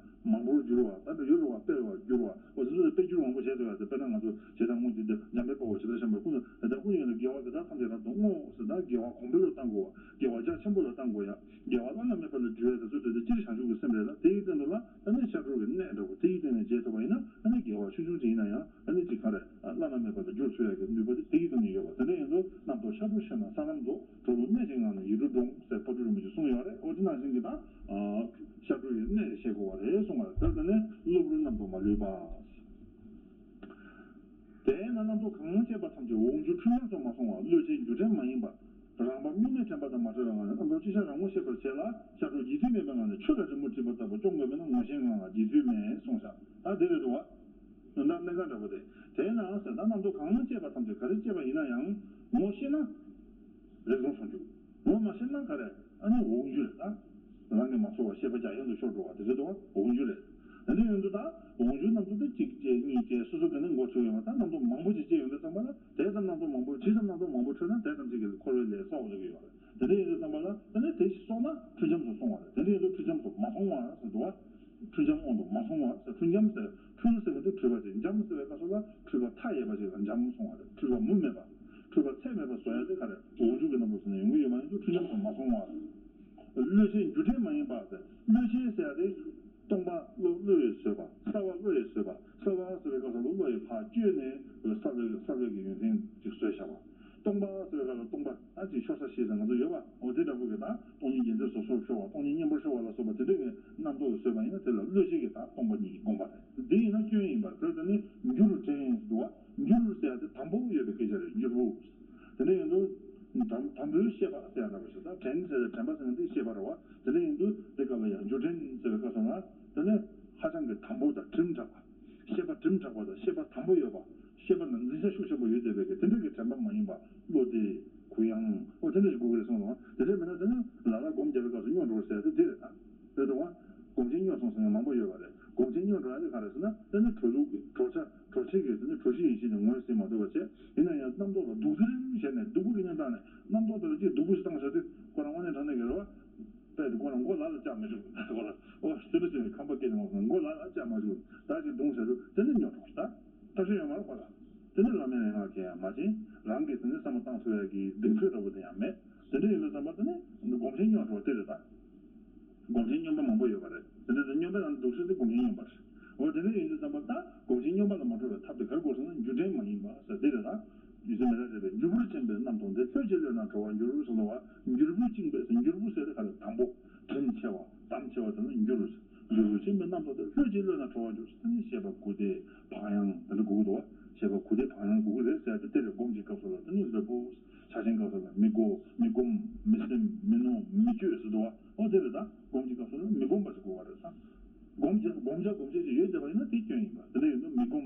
མང་པོར་འགྱུར་བ། ད་འདི་ཡོད་རེད་བ། སྤེལ་བ་སྒྱུར་བ། འོ་ཟེར་ཚུལ་དེ་སྤེལ་སྒྱུར་མང་པོ་བྱས་ཏེ་བ་དེ་དཔེར་ན་ང་ཚོ་ཇི་ལྟར་སྔོན་གྱི་འདི་འཇམ་དཔལ་དཔའ་བོས་ཇི་ལྟར་བཤམས་པ་ཀུན་ཏུ་དེ་ལྟར་ཀུན་ཀྱང་དགེ་བ་འདི་དག་ཐམས་ཅད་རབ་ཏུ་བསྔོ་ཟེར། ད་དགེ་བ་གོང་འཕེལ་ལ་གཏང་དགོས་བ། དགེ་བ་རྒྱ་ཆེན་པོ་ལ་གཏང་དགོས་ཡ། དགེ་བ་བླ་ན་མེད་པ་ལ་འགྲུབ་ཡ་དེ་ཚོ་དེ་དེ་སྤྱིར་བྱང་ཆུབ་ཀྱི་སེམས་རེད་ལ། དེ་ཡི་སྟེང་དུ་ལ་ཨ་ནི་ཤར་གྲོལ་གྱི་གནད་འདྲ་བོ་དེ་ཡི་སྟེང་ནས་བྱེད་ཐུབ་པ་ཡིན་ན་ཨ་ནི་དགེ་བ་ཆུང་ཆུང་ཅིག་ཡིན་ན་ཡང་ཨ་ནི་ཅིག་ག་རེ་བླ་ན་མེད་པ་ལ་འགྱུར་ཚུགས་ཡ་གི་ནུས་པ་དེ་དེ་ཡི་སྟེང་ནས་ཡོད་པ། དེ་འདྲ་ཡིན་དུས་རྣམ་རྟོག་ཤར་གྲོལ་ཤེས་ན་ས་ལམ་རྫོགས། གྲོལ་ལུགས་གནད་ཀྱི་ངང་ནས་ཡིག་དྲུག་སྒྲོངས་ཟེར་དཔལ་སྤྲུལ་རིན་པོ་ཆེས་གསུངས་ཡོད་རེད། འོ་དེ་ནང་བཞིན་གྱི་ད་ཤར་གྲོལ་གྱི་གནད་བཤད་དགོས་པ་རེད་གསུངས་པ་རེད། དེར་བརྟེན་ནས་གློ་བུར་རྣམ་རྟོག་མ་ལུས་པ། དེས་ན་རྣམ་རྟོག་གང་སྐྱེས་པ་ཐམས་ཅད་འོག་འགྱུ་འཁྲུལ་ཉམས་སུ་མ་སོང་བར་བློས་བྱས་འགྱུ་དྲན་མ་ཡིན་པར་རང་བབས་གཉུག་མའི་དྲན་པ་དང་མ་བྲལ་བའི་ངང་ནས་རྣམ་རྟོག་ཅི་ཤར་རང་ངོ་ཤེས་པར་བྱས་ལ་ཤར་གྲོལ་འཇིག་ཚུལ་མེད་པའི་ངང་ནས་ཆུ་ལ་རི་མོ་བྲིས་པ་ལྟ་བུ་སྐྱོང་དགོས་པས་ན་ངོ་ཤེས་ངང་ལ་འཇིག་ཚུལ་མེད་གསུངས་ཤག། ད་དེ་རེད་འདུག་བ། དོན་དག་གནད་འགག་འདྲ་པོ་དེ། དེས་ན་ཟེར་ད་རྣམ་རྟོག་གང་སྐྱེས་པ་ཐམས་ཅད་ག་རེ་སྐྱེས་པ་ཡིན་ན་ཡང་ངོ་ཤེས་ན་རེག་ཟུང་སོང་འགྱུར། ངོ་མ་ཤེས་ན་ག་རེ་ཨ་ནི་འོག་འགྱུ་རེད་ད། རང་གིས་མ་ཚོར་བ་ཤེས་པ་རྒྱ་ཡན་དུ་ཤོར་འགྲོ་བ་དེ་རེད་འདུག་བ། འོག་འགྱུ་རེད། དེ་འདྲ་ཡིན་དུས་ད་འོག་འགྱུ་རྣམ་རྟོག་དེ་གཅིག་སྐྱེས་གཉིས་སྐྱེས་སོ་སོ་ག་ནས་མགོ་ཚོས་ཡོང་བ། ད་རྣམ་རྟོག་མང་པོ་ཅིག་སྐྱེས་ཡོང་དུས་ཙམ་པ་ལ་དེ་ཙམ་རྣམ་རྟོག་མང་པོ་ཇི་ཙམ་རྣམ་རྟོག་མང་པོ་འཕྲོད་ན་དེ་ཙམ་ཅིག་གིས་འཁོར་བའི་ལས་གསོག་འགྲོ་གི་ཡོད་རེད། དེ་འདྲ་ཡིན་དུས་ཙམ་པ་ལ་དེ་ནས་དེ་གསོག་ན་འཁྲུལ་འབྱམས་སུ་སོང་བ་རེད། དེ་འདྲ་ཡིན་དུས་འཁྲུལ་འབྱམས་སུ་མ་སོང་བ་ཟེར་འདུག་བ། འཁྲུལ་འབྱམས་དབང་དུ་མ་སོང་བ་ཟེར། འཁྲུལ་འབྱམས་ཟེར་འཁྲུལ་ཟེར་གི་འདུག་འཁྲུལ་པ་དེ། འབྱམས་ཟེར་བའི་སྐབས་སུ་ལ་འཁྲུལ་པ་མཐའ་ཡས་པ་ཞིག་ལ་འབྱམས་གསུང་བ་རེད། འཁྲུལ་པ་མུ་མེད་པ། འཁྲུལ་པ་ཚད་མེད་པ་བཟོ་ཡ་དེ་ག་རེ་འོག་འགྱུ་གི་རྣམ་རྟོག་ཟེར་ན་ཡོང་གི་ཡོད་མ་ཡིན་དུས་འཁྲུལ་འབྱམས་སུ་མ་སོང་བ། བློས་བྱས་འགྱུ་དྲན་མ་ཡིན་པ་ཟེར། བློས་བྱས་ཟེར་ཡ་དེ་སྟོང་པ་བློ་བློ་ཡིས་བཟོས་པ། གསལ་བ་བློ་ཡིས་བཟོས་པ། གསལ་བ་ཟེར་བའི་སྐབས་སུ་ལ་བློ་ཡིས་ཕར་བསྐྱོད་ནས་གསལ་བའི་གསལ་བའི་གི་ཡོན་ཏན་ཅིག་བཟོས་བཞག་པ། སྟོང་པ་ཟེར་བའི་སྐབས་ལ་སྟོང་པ་ད་ཅིག་ཤོར་ས་ཤེས་ཟེར་ང་ཚོ་ཡོད་པ། འོ་དེ་འདྲ་པོ་གི་ད་སྟོང་ཉིད་རྒྱལ་མཚན་སོ་སོར་ཤོར་བ། སྟོང་ཉིད་གཉེན་པོར་ཤོར་བ་ལ་སོགས་པ་དེ་འདྲ་གི་རྣམ་རྟོག་གིས་བཟོས་པ་ཡིན་ན་དེ་ལ་བློས་བྱས་ཀྱི་ད་སྟོང་པ་ཉིད་ཀྱིས་བསྒོམ་པ་རེད། འདི་ཡིན་ན་སྐྱོན་ཡིན་པ་རེད། དེར་ནི་འགྱུར་དྲན་འདུག་བ། འགྱུར་ཟེར་ཡ་དེ་དམ་པོ་ཡོད་པའི་སྐད་ཆ་རེད། འགྱུར་བུ། དེ་འདྲ་ཡིན་དུས་དམ་དམ་པོའི་ཤེས་པ་ཟེར་ཡ་འདྲ་པོ་ཞིག་ད་དྲན་ཟེར་ཏེ་དྲན་པ་ཟེར་ན་འདི་ཤེས་པ་རེད་བ། དེ་འདྲ་ཡིན་དུས་དེ་སྐབས་ལ་ཡང་འགྱུར་དྲན་ཟེར་བའི་སྐབས་སུ་ལ་དེ་ནི་ཧ་ཅང་གི་དམ་པོ་དང་དྲིམ་དྲག་པ། ཤེས་པ་དྲིམ་དྲག་པ་དང་ཤེས་པ་དམ་པོ་ཡོད་པ། ཤེས་པ་ནང་འཛིན་ཆ་ཤུགས་ཆེན་པོ་ཡོད་བསྡད་པའི་གི་དེ་འདྲ་གི་དྲན་པ་མ་ཡིན་པ། བློ་བདེ། གུ་ཡངས། ཨོ་དེ་འདྲ་ཞིག་དགོས་ཀྱི་རེད་གསུངས་སོང་། དེ་འདྲ་མིན་ན་དེ་ནི་ལ་ལ་སྒོམ་རྒྱབ་པའི་སྐབས་སུ་སྨྱོ་འགྲོ་ཟེར་ཡ་དེ་འདི་རེད་ད། རེད་དོ། སྒོམ་ཆེན་སྨྱོ་སོང་ཟེར་མཁན་མང་པོ་ཡོད་པ་རེད། སྒོམ་ཆེན་སྨྱོ་འགྲོ་ཡ་དེ་ག་རེད་ཟེར་ན་དེ་ནི་གྲོལ་ལུགས་ཀྱི་གྲོལ་བྱ་གྲོལ་བྱེད་ཀྱི་དེ་ནི་གྲོལ་གཞི་ཡེ་ཤེས་ནི་ངོས་ཟིན་མ་ཐུབ་པ་བྱས། ཡིན་ན་ཡང་རྣམ་རྟོག་ལ་སྡུག་ཙིར་བྱས་ནས་སྡུག་པོ་གི་གཉེན་བཏང་ནས་རྣམ་རྟོག་དེ་ལ་ཅིག་སྡུག་པོ་ཞིག་བཏང་བྱ་དུས་ཁོ་རང་དངོས་གནས་དྲང་གནས་ཀྱི་རེད་བ། པས་དེ་ཁོ་རང་མགོ་ལ་ལ་བཅག་མ་བཅུག་ཁོ་རང་ཨོ་ཟེར་ལ་ཟེར་ནས་ཁམས་པ་སྐད་ནས་མ་སོང་མགོ་ལ་ལ་བཅག་མ་བཅུག་ད་ཅིག་རྡུང་ཟེར་དུས་དེ་ནི་སྨྱོ་འགྲོ་ད། ཐབས་ཤེས་ཡོད་མ་རེད་ཁོ་ལ། དེ་ནི་བླ་མའི་མན་ངག་གིས་ཡང་མ་བྱིན། རང་གིས་དེ་ནི་བསམ་བློ་བཏང་ཐུབ་ཡ་གི་གདེང་ཚོད་འདྲ་པོ་དེ་ཡང་མེད། དེ་འདྲ་ཡིན་དུས་ཙམ་པ་དེ་ནི་སྒོམ་ཆེན་སྨྱོ་འགྲོ་དེ་རེད་ད། སྒོམ་ཆེན་སྨྱོན་པ་མང་པོ་ཡོད་པ་རེད། དེ་འདྲ་དེ་སྨྱོན་པ་དང་སྡུག་ཤོས་དེ་སྒོམ་ཆེན་སྨྱོན་པ་རེད། འོ་དེ་འདྲ་ཡིན་དུས་ཙམ་པ་ད་སྒོམ་ཆེན་སྨྱོན་པ་ལ་མ་འགྲོ་བའི་ཐབས་དེ་ག་རེ་དགོས་ཟེར་ན་འགྱུར་དྲན་མ་ཡིན་པ་ཟེར་དེ་རེད་ད། རྒྱུ་མཚན་མེད་ལ་རེད་པས། འགྱུར་བུར་བཅིངས་པའི་རྣམ་རྟོག་འདི། བློས་བྱས་བློས་ན་གྲོལ་བར་འགྱུར་ཟེར་འདུག་བ། འགྱུར་བུར་བཅིངས་པའི་ཟེར་འགྱུར་བུ་ཟེར་དེ་ག་རེ་དམ་པོ། དྲིམ་ཆེ་བ། དམ་ཆེ་བ་དེ་ལ་འགྱུར། འགྱུར་བུར་བཅིངས་པའི་རྣམ་རྟོག་དེ། བློས་བྱས་བློས་ན་གྲོལ་བར་འགྱུར། དེ་ནི་བཤད་པ་གུ་དེ་བག་ཡངས་དེ་འདྲ་དགོས་ཀྱི་འདུག་བ། བཤད་པ་གུ་དེ་བག་ཡངས་དགོས་ཀྱི་རེད་ཟེར་ཏེ་དེ་རེད། སྒོམ་གྱི་སྐབས་སུ་ལ་དེ་ནི་ལུས་པོ། ཕྱག་ཆེན་སྐབས་སུ་ལ་མི་སྒོམ། མི་སྒོམ། མི་སེམས། མི་ནོར། མི་བཅོས་ཟེར་འདུག་བ། ཨོ་དེ་རེད་ད། སྒོམ་གྱི་སྐབས་སུ་ལ་མི་སྒོམ་པ་ཞིག་དགོས་པ་རེད་ས། སྒོམ་བྱ་སྒོམ་བྱ་སྒོམ་བྱེད་ཅིག་ཡོད་བསྡད་པ་ཡིན་ན་དེ་སྐྱོན་ཡིན་པ། དེ་འདྲ་ཡིན་དུས་མི་སྒོམ།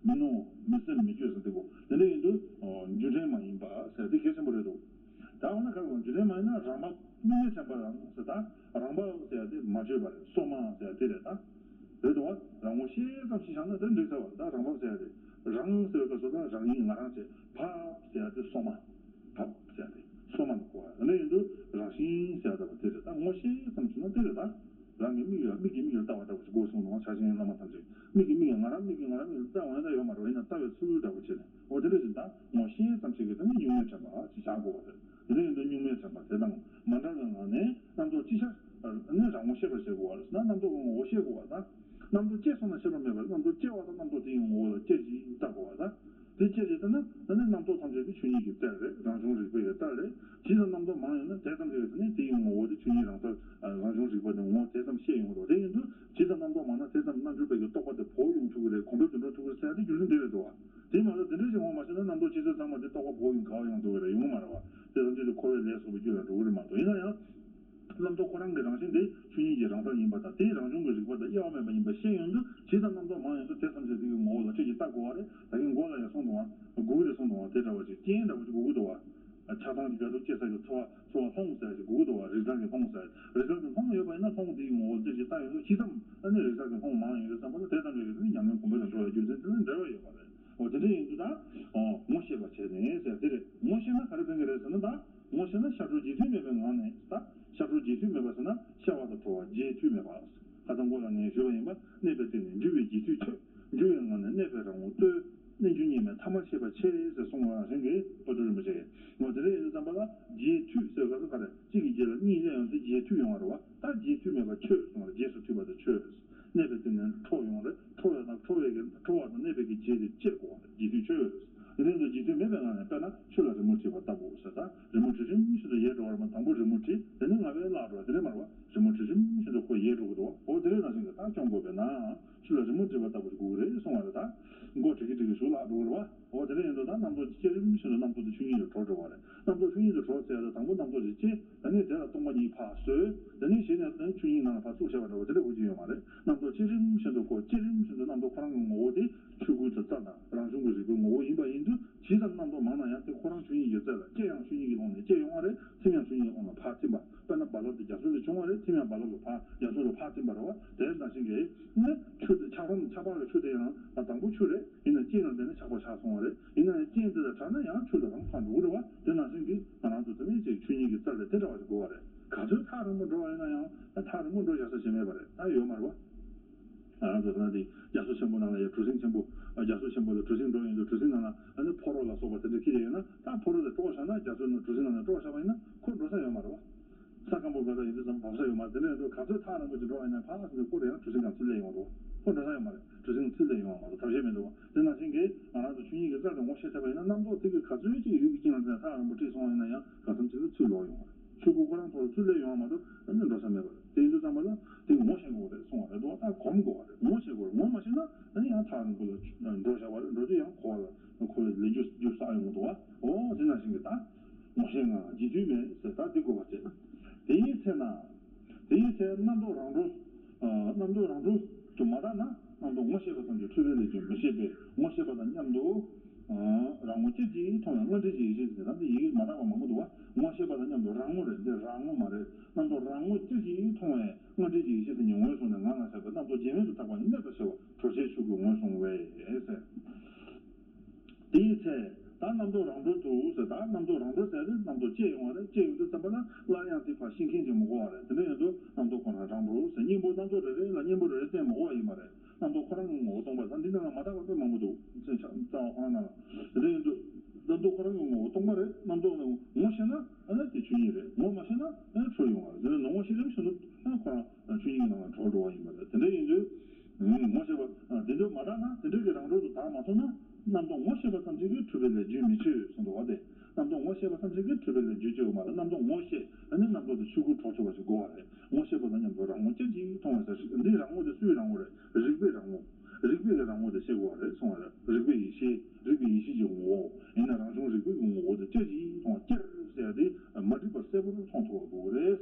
མི་ནོར། མི་སེམས། མི་བཅོས་ཟེར་དེ་དགོས། བྱས་བབ་ཟེར་ཡ་དེ་སོ་མ། བབ་ཟེར་ཡ་དེ་སོ་མ་ལ་གོ་བ། དེ་འདྲ་ཡིན་དུས་རང་བཞིན་ཟེར་ཡ་ལྟ་བུ་དེ་རེད། ད་ངོ་ཤེས་ཙམ་བྱུང་ན་དེ་རེད། ད་རང་གི་མིག་ལ་མིག་གིས་མིག་ལ་ལྟ་བ་ལྟ་བུ་ཞིག་གོ་གསུངས་འདུག་ཆ་ཤས་བླ་མ་ཐམས་ཅད་མིག་གིས་མིག་ལ་ང་རང་མིག་གིས་ང་རང་མིག་ལ་ལྟ་བ་ཡང་ད་ཡོད་མ་རེད། ཡིན་ན་ལྟ་བའི་ཚུལ་འདྲ་པོ་བྱས་ནས། འོ་དེ་འདྲ་ཞིག་ད་ངོ་ཤེས་ཙམ་ཞིག་གིས་དེ་ནི་གཉུག་མའི་དྲན་པ་ཞིག་བཞག་དགོས་པ་རེད། དེ་འདྲ་ཡིན་དུས་གཉུག་མའི་དྲན་པ་དེ་དང་མ་འདྲ་བའི་ངང་ནས་རྣམ་རྟོག་ཅི་ཤར་ནས་རང་ངོ་ཤེས་པར་བྱེད་དགོས་པ་རེད་ཟེར་ན། རྣམ་རྟོག་གི་ངོ་བོ་ཤེས་དགོས་པ་དང་། རྣམ་རྟོག་སྐྱེས་སོང་ན་ཤེས་པ་མེད་པར་རྣམ་རྟོག་སྐྱེ་བ་དང་རྣམ་རྟོག་དེ་ཡི་ངོ་བོ་ལ་དཔྱད་ཅིང་ལྟ་དགོས་པ་དང་། དེ་དཔྱད་ཅིང་ལྟ་ན་ད་ནི་རྣམ་རྟོག་ཐམས་ཅད་དེ་ཆོས་ཉིད་ཀྱི་རྩལ་རེད། རང་བྱུང་རིག་པའི་གི་རྩལ་རེད། ཇི་ཙམ་རྣམ་རྟོག་མང་ཡོད་ན་དེ་ཙམ་གྱིས་ད་ནི་དེ་ཡི་ངོ་བོ་དེ་ཆོས་ཉིད་རང་རྩལ་རང་བྱུང་རིག་པ་དེ་ངོ་བོ་དེ་ཙམ་ཤེས་ཡོང་གི་འདུག་དེ་ཡིན་དུས་ཇི་ཙམ་རྣམ་རྟོག་མང་ན་དེ་ཙམ་རྣལ་འབྱོར་པའི་གི་རྟོགས་པ་དེ་བོགས་ཡོང་ཐུབ་ཀྱི་རེད། གོམས་པ་དེ་འགྲོ་ཐུབ་ཀྱི་རེད་ཟེར་ཡ་དེ་རྒྱུ་མཚན་དེ་རེད་འདུག་བ། དེ་མ་གཏོགས་དེ་འདྲ་ཞིག་འོང་མ་ཤེས་ན་རྣམ་རྟོག་སྐྱེས་ཚད་ཚང་མ་དེ་རྟོགས་པ་བོགས་ཡོང་ག་བ་ཡོང་ཐུབ་ཀྱི་རེད། ཡོང་གི་མ་རེད་བ། དེ་ཐམས་ཅད་དེ་འཁོར་བའི་ལས་སོགས་པའི་རྒྱུ་ལ་འགྲོ་གི་རེད་མ་གཏོགས། ཡིན་ན་ཡང་། རྣམ་རྟོག་ཁོ་རང་གི་རང་བཞིན་དེ་ཆོས་ཉིད་ཀྱི་རང་རྩལ་ཡིན་པ་དང་། དེའི་རང་བྱུང་གི་རིག་པ་དང་དབྱེ་བ་མེད་པ་ཡིན་པ་ཤེས་ཡོང་དུས་ཇི་ཙམ་རྣམ་རྟོག་མང་ཡོང་དུས་དེ་ཙམ་ཞིག་དེ་གི་ངོ་བོ་ལ་དཔྱད་ཀྱིས་ལྟ་དགོས་པ་རེད། ད་གིན་མགོ་ལ་ཡང་གསུངས་འདུག་བ། དགོས་ཀྱི་རེད་གསུངས་འདུག་བ། དེ་འདྲ་བ་ཞིག་རྐྱེན་འདྲ་བ་ཞིག་དགོས་ཀྱི་འདུག་བ། ཆགས་སྡང་གི་རྒྱ་མཚོ་སྐྱེ་ས་ཀྱི་ཚོར་བ་ཚོར་བ་སློང་ཟེར་ཞིག་དགོས་ཀྱི་འདུག་བ། རིག་གདངས་ཀྱི་སློང་ཟེར། རིག་གདངས་ཀྱི་སློང་ཡོད་པ་ཡིན་ན་སློང་དེ་ཡི་ངོ་བོ་ལ་དཔྱད་ཀྱིས་ལྟ་ཡོང་དུས་ཇི་ཙམ་ཨ་ནི་རིག་གདངས་ཀྱི་སློང་མང་ཡོང་དུས་ཙམ་པ་ལ་དེ་ཙམ་ཞིག་གིས་ཉམས་ལེན་གོམས་པ་ལ་འགྲོ་བའི་རྒྱུ་མཚན་དེ་ལ་འབྲེལ་བ་ཡོད་པ་རེད། འོ་དེ་འདྲ་ཡིན་དུས་ད། འོ་ངོ་ཤེས་པ་བྱས་ནས་ཟེར་དེ་རེད། ངོ་ཤེས་ན་ག་རེ་ཕན་གྱི་རེད་ཟེར་ན་ད། ངོ་ཤེས་ན་ཤར་གྲོལ་རྗེས་མཐུད་མེད་པའི་ངང་ནས་ད། ཤར་གྲོལ་རྗེས་མཐུད་མེད་པ་ཟེར་ན་ཤར་བ་དང་གྲོལ་བ་རྗེས་མཐུད་མེད་པ། ཁ་སང་མགོ་ལ་ངས་ཞུས་པ་ཡིན་པ། གནས་པའི་སྟེང་ནས་འགྱུ་བའི་རྗེས་མཐུད་ཆོད། འགྱུ་བའི་ངང་ནས་གནས་པའི་རང་ངོ་ལྟོས། རྣལ་འགྱུ་གཉིས་མེད་ཐ་མར་ཤེས་པ་ཆེ་ཟེར་གསུངས་པ་ནང་བཞིན་གྱི་དཔལ་སྤྲུལ་རིན་པོ་ཆེ་གིས། འོ་དེ་འདྲ་ཡིན་དུས་ཙམ་པ་ལ་རྗེས་མཐུད་ཟེར་བ་ག་རེ། གཅིག་གི་རྗེས་ལ་གཉིས་སླེབས་ཡོང་དུས་རྗེས་མཐུད་ཡོང་བ་རེད་བ། ད་རྗེས་མཐུད་མེད་པ་ཆོད་གསུངས་པ་རེད། རྗེས་སུ་མཐུད་པ་དེ་ཆོད། གནས་པའི་སྟེང་ནས་འཕྲོ་ཡོང་རེད། འཕྲོ་བ་དང་འཕྲོ་བའི་གི་འཕྲོ་བ་དང་གནས་པའི་གི་རྗེས་དེ་བཅད་དགོས་པ་རེད། རྗེས་མཐུད་ཆོད། དེ་འདྲ་ཡིན་དུས་རྗེས་མཐུད་མེད་པའི་ངང་ནས། དཔེར་ན་ཆུ་ལ་རི་མོ་བྲིས་པ་ལྟ་བུ་ཟེར། ད་རི་མོ་བྲི་རིམ་བཞིན་དུ་ཡལ་འགྲོ་བ་རེད་མ། དང་པོ་རི་མོ་བྲིས། དེ་ནས་རྔ་བས་བརླག་འགྲོ་བ་དེ་རེད་མ་རེད་བ། རི་མོ་བྲི་རིམ་བཞིན་དུ་ཁོ་ཡལ་འགྲོ་གི་འདུག་བ། འོ་དེ་འདྲ་ནང་བཞིན་གྱི་ད་སྐྱོང་དགོས་པས་ན། ཆུ་ལ་རི་མོ་བྲིས་པ་ལྟ་བུ་ཞིག་དགོས་ཀྱི་རེད་གསུང་བ་རེད། ད་མགོ་བྲི་གི་བྲི་གི་གཞུག་ལ་འགྲོ་གི་རེད་བ། འོ་དེ་འདྲ་ཡིན་དུས་ད་རྣམ་རྟོག་སྐྱེ་རིམ་བཞིན་དུ་རྣམ་རྟོག་དེ་ཆོས་ཉིད་དུ་གྲོལ་འགྲོ་བ་རེད། རྣམ་རྟོག་ཆོས་ཉིད་དུ་གྲོལ་ཟེར་ཡ་ད་དང་པོ་རྣམ་རྟོག་ཅིག་སྐྱེ། དེ་ནས་དེ་ལ་སྟོང་པ་ཉིད་ཕར་བཟོས། དེ་ནས་གཞི་ནས་དེ་ནས་ཆོས་ཉིད་ནང་ལ་ཕར་བཙུགས་བྱ་བ་འདྲ་བོ་དེ་འདྲ་དགོས་ཀྱི་ཡོད་མ་རེད། རྣམ་རྟོག་སྐྱེ་རིམ་བཞིན་དུ་ཁོ་སྐྱེ་རིམ་བཞིན་དུ་རྣམ་རྟོག་ཁོ་རང་གི་ངོ་བོ་དེ་ཆོས་སྐུ་དང་རྩལ་དང་རང་བྱུང་གི་རིག་པའི་ངོ་བོ་ཡིན་པ་ཡིན་དུས་ཇི་ཙམ་རྣམ་རྟོག་མང་ན་ཡང་དེ་ཁོ་རང་ཆོས་ཉིད་ཀྱི་རྩལ་ལ་སྐྱེ་ཡང་ཆོས་ཉིད་ཀྱི་ཀློང་ནས་སྐྱེ་ཡོང་བ་རེད། ཐིམ་ཡང་ཆོས་ཉིད་ཀྱི་ཀློང་ལ་ཕར་ཐིམ་པ། དཔེར་ན་རྦ་རླབས་དེ་རྒྱ་མཚོ་ལས་བྱུང་བ་རེད། ཐིམ་ཡང་རྦ་རླབས་ལ་ཕར་རྒྱ་མཚོ་ལ་ཕར་ཐིམ་པ་རེད་བ། དེ་ནང་བཞིན་གྱི་ནི་ཆུ་དེ་ཆགས་སྡང་ཆགས་པ་གི་ཆུ་དེ་ཡང་དང་པོ་ཆུ་རེད། ཡིན་ན་རྐྱེན་ལ་བརྟེན་ནས་ཆགས་པ་ཆགས་སོང་བ་རེད། ཡིན་ན་ཡང་རྐྱེན་དེ་དང་བྲལ་ན་ཡང་ཆུ་ལ་རང་ཕར་འགྲོ་གི་རེད་བ། དེ་ནང་བཞིན་གྱི་ང་རང་ཚོ་དེ་ནས་ཅིག་ཆོས་ཉིད་ཀྱི་རྩལ་ལས་དེ་འདྲ་བ་ཞིག་དགོས་བ་རེད། ག་ཚོད་ཐག་རིང་པོ་འགྲོ་བ་ཡིན་ན་ཡང་ཐག་རིང་པོ་འགྲོ་བཞག་ས་ཞིག་མེད་པ་རེད། ད་ཡོད་མ་རེད་བ། ང་རང་ཚོ་ད་ནི་རྒྱ་མཚོ་ཆེན་པོ་ནང་ལ་ཡ་གྲུ་གཟིངས་ཆེན་པོ། རྒྱ་མཚོ་ཆེན་པོ་ལ་གྲུ་གཟིངས་འགྲོ་ཡོང་དུས་གྲུ་གཟིངས་ནང་ལ་ཨ་ནི་ཕོ་རོག་ལ་སོགས་པ་དེ་འདྲ་འཁྱེར་ཡོད་ན། ད་ཕོ་རོག་དེ་དཀྲོགས་བཞག་ན། རྒྱ་མཚོ་ནང་གྲུ་གཟིངས་ནང་ནས་དཀྲོགས་བཞག་པ་ཡིན་ན་ཁོ་འགྲོ་ས་ཡོད་མ་རེད་བ། ས་སྐམ་པོ་འགའ་རེ་ཡིན་དུས་ཙམ་བབས་ས་ཡོད་མ་རེད། དེ་འདྲ་ཡིན་དུས་ག་ཚོད་ཐག་རིང་པོ་ཅིག་འགྲོ་བ་ཡིན་ན་ཕར་ཕྱིན་དུས་ཁོ་རང་ཡང་གྲུ་གཟིངས་སྒང་ཚུར་སླེབས་ཡོང་བ་རེད་བ། ཁོ་འགྲོ་ས་ཡོད་མ་རེད། གྲུ་གཟིངས་ཚུར་སླེབས་ཡོང་བ་མ་གཏོགས་ཐབས་ཤེས་མི་འདུག་བ། དེ་ནང་བཞིན་གྱི་ང་རང་ཚོ་ཆོས་ཉིད་ཀྱི་རྩལ་དེ་ངོ་ཤེས་ཐུབ་པ་ཡིན་ན། རྣམ་རྟོག་དེ་གིས་ག་ཚོད་ཅིག་ཡུལ་གྱི་རྐྱེན་ལ་བརྟེན་ནས་ཐག་རིང་པོ་ཁྲིད་སོང་བ་ཡིན་ན་ཡང་གང་འཚམ་ཅིག་ལ་ཚུར་ལོག་ཡོང་བ་རེད། ཆོས་སྐུ་ཁོ་རང་ཐོག་ལ་ཚུར་སླེབས་ཡོང་བ་མ་གཏོགས་ཨ་ནི་འགྲོ་ས་མེད་པ་རེད། དེ་ཡིན་དུས་ཙམ་པ་ལ་དེ་ངོ་ཤེས་དགོས་པ་རེད་གསུང་བ་རེད་འདུག་ད་གོམས་དགོས་པ་རེད། ངོ་ཤེས་དགོས་རེད། ངོ་མ་ཤེས་ན་ཨ་ནི་ཡང་ཐག་རིང་པོ་ལ་འགྲོ་བཞག་པ་རེད། འགྲོ་དུས་ཡང་འཁོར་བ་ལ་འཁོར་བའི་ལས་རྒྱུ་རྒྱུ་བསགས་ཡོང་གི་འདུག་བ། འོ་དེ་ནང་བཞིན་གྱི་ད། ངོ་ཤེས་ངང་རྗེས་མཐུད་མེད་ཟེར། ད་འདི་དགོས་པ་བྱེད། དེའི་ཚེ་ན། དེའི་ཚེ་རྣམ་རྟོག་རང་གྲོལ། ཨ་རྣམ་རྟོག་རང་གྲོལ་དུ་མ་བརྟགས་ན་རྣམ་རྟོག་ངོ་ཤེས་པ་ཙམ་གྱིས་འཁྲུལ་པའི་ལས་རྒྱུན་མི་ཤེས་པས། ངོ་ཤེས་པ་དང་མཉམ་དུ་ཨ་རང་ངོ་ཅིར་ཅིག་མཐོང་བའི་དངོས་འབྲེལ་གྱི་ཡེ་ཤེས་ཟེར། ད་འདི་ཡི་གེ་མ་དག་པ་མང་པོ་འདུག་བ། ངོ་ཤེས་པ་དང་མཉམ་དུ་རང་ངོ་རེད། འདི་རང་ངོ་མ་རེད། རྣམ་རྟོག་རང་ངོ་ཅིར་ཅིག་མཐོང་བའི་དངོས་འབྲེལ་གྱི་ཡེ་ཤེས་དེ་ཉིད་ངོས་བཟུང་ནས་ངང་ལ་བཞག་པའི་རྣམ་རྟོག་རྗེས་མེད་དུ་དག་པ་ཉིད་གནས་པར་ཤེས་པ་གྲོལ་བྱེད་ཆོས་སྐུ་ངོས་བཟུང་བས་ཟེར། དེའི་ཚེ། ད་རྣམ་རྟོག་རང་གྲོལ་དུ་ཟེར། ད་རྣམ་རྟོག་རང་གྲོལ་ཟེར་ཏེ་རྣམ་རྟོག་སྐྱེ་ཡོང་བ་རེད། སྐྱེ་ཡོང་དུས་ཙམ་པ་ལ་སླར་ཡང་དེ་ཕར་ཤེས་མཁན་ཅིག་མི་དགོས་པ་རེད། དེ་འདྲ་ཡིན་དུས་རྣམ་རྟོག་ཁོ་ན་རང་གྲོལ་ཟེར། གཉེན་པོ་རྣམ་རྟོག་རེ་རེ་ལ་གཉེན་པོ་རེ་རེ་བསྟེན་མི་དགོས་པ་ཡིན་པ་རེད། རྣམ་རྟོག་ཁོ་རང་གི་ངོ་བོ་སྟོང་པ་ད་འདི་ནང་ལ་མ་དག་པ་དཔེ་མང་པོ་འདུག་རྩ་བ་ཁོ་རང་ནང་ལ། དེ་འདྲ་ཡིན་དུས་རྣམ་རྟོག་ཁོ་རང་གི་ངོ་བོ་སྟོང་པ་རེད། རྣམ་རྟོག་ནི་ངོ་ཤེས་ན་ཨ་ནི་དེ་ཆོས་ཉིད་རེད། ངོ་མ་ཤེས་ན་ཨ་ནི་འཁྲུལ་ཡོང་བ་རེད། དེ་ནས་ནོར་ངོ་ཤེས་རིམ་བཞིན་དུ་ཨ་ནི་ཁོ་རང་ཆོས་ཉིད་ཀྱི་ནང་ལ་གྲོལ་འགྲོ་བ་ཡིན་པ་རེད། དེ་འདྲ་ཡིན་དུས། ངོ་ཤེས་པ། དེ་འདྲ་མ་དག་ན། དེ་འདྲ་གི་རང་གྲོལ་དུ་དག་མ་སོང་ན། རྣམ་རྟོག་ངོ་ཤེས་པ་ཙམ་ཞིག་གིས་འཁྲུལ་པའི་ལས་རྒྱུན་མི་ཆོད་གསུངས་འདུག་བ། དེ་རྣམ་རྟོག་ངོ་ཤེས་པ་ཙམ་ཞིག་གིས་འཁྲུལ་པའི་ལས་རྒྱུན་གཅོད་ཀྱི་མ་རེད། རྣམ་རྟོག་ངོ་ཤེས། ཨ་ནི་རྣམ་རྟོག་དེ་ཆོས་སྐུར་གྲོལ་ཐུབ་པ་ཞིག་དགོས་པ་རེད། ངོ་ཤེས་པ་དང་མཉམ་དུ་རང་ངོ་ཅིར་ཅིག་མཐོང་བ་ཟེར། འདིའི་རང་ངོ་དེ་སུའི་རང་ངོ་རེད། རིག་པའི་རང་ངོ། རིག་པའི་གི་རང་ངོ་དེ་ཤེས་དགོས་པ་རེད་གསུངས་པ་རེད། རིག་པའི་ཡེ་ཤེས། རིག་པའི་ཡེ་ཤེས་ཀྱི་ངོ་བོ། ཡིན་ན་རང་བྱུང་རིག་པའི་གི་ངོ་བོ་དེ་ཅིར་ཅིག་མཐོང་བ། ཅིར་ཟེར་ཡ་དེ་མ་འགྲིག་པར་གསལ་པོར་མཐོང་ཐུབ་པ་དགོས་པ་རེད།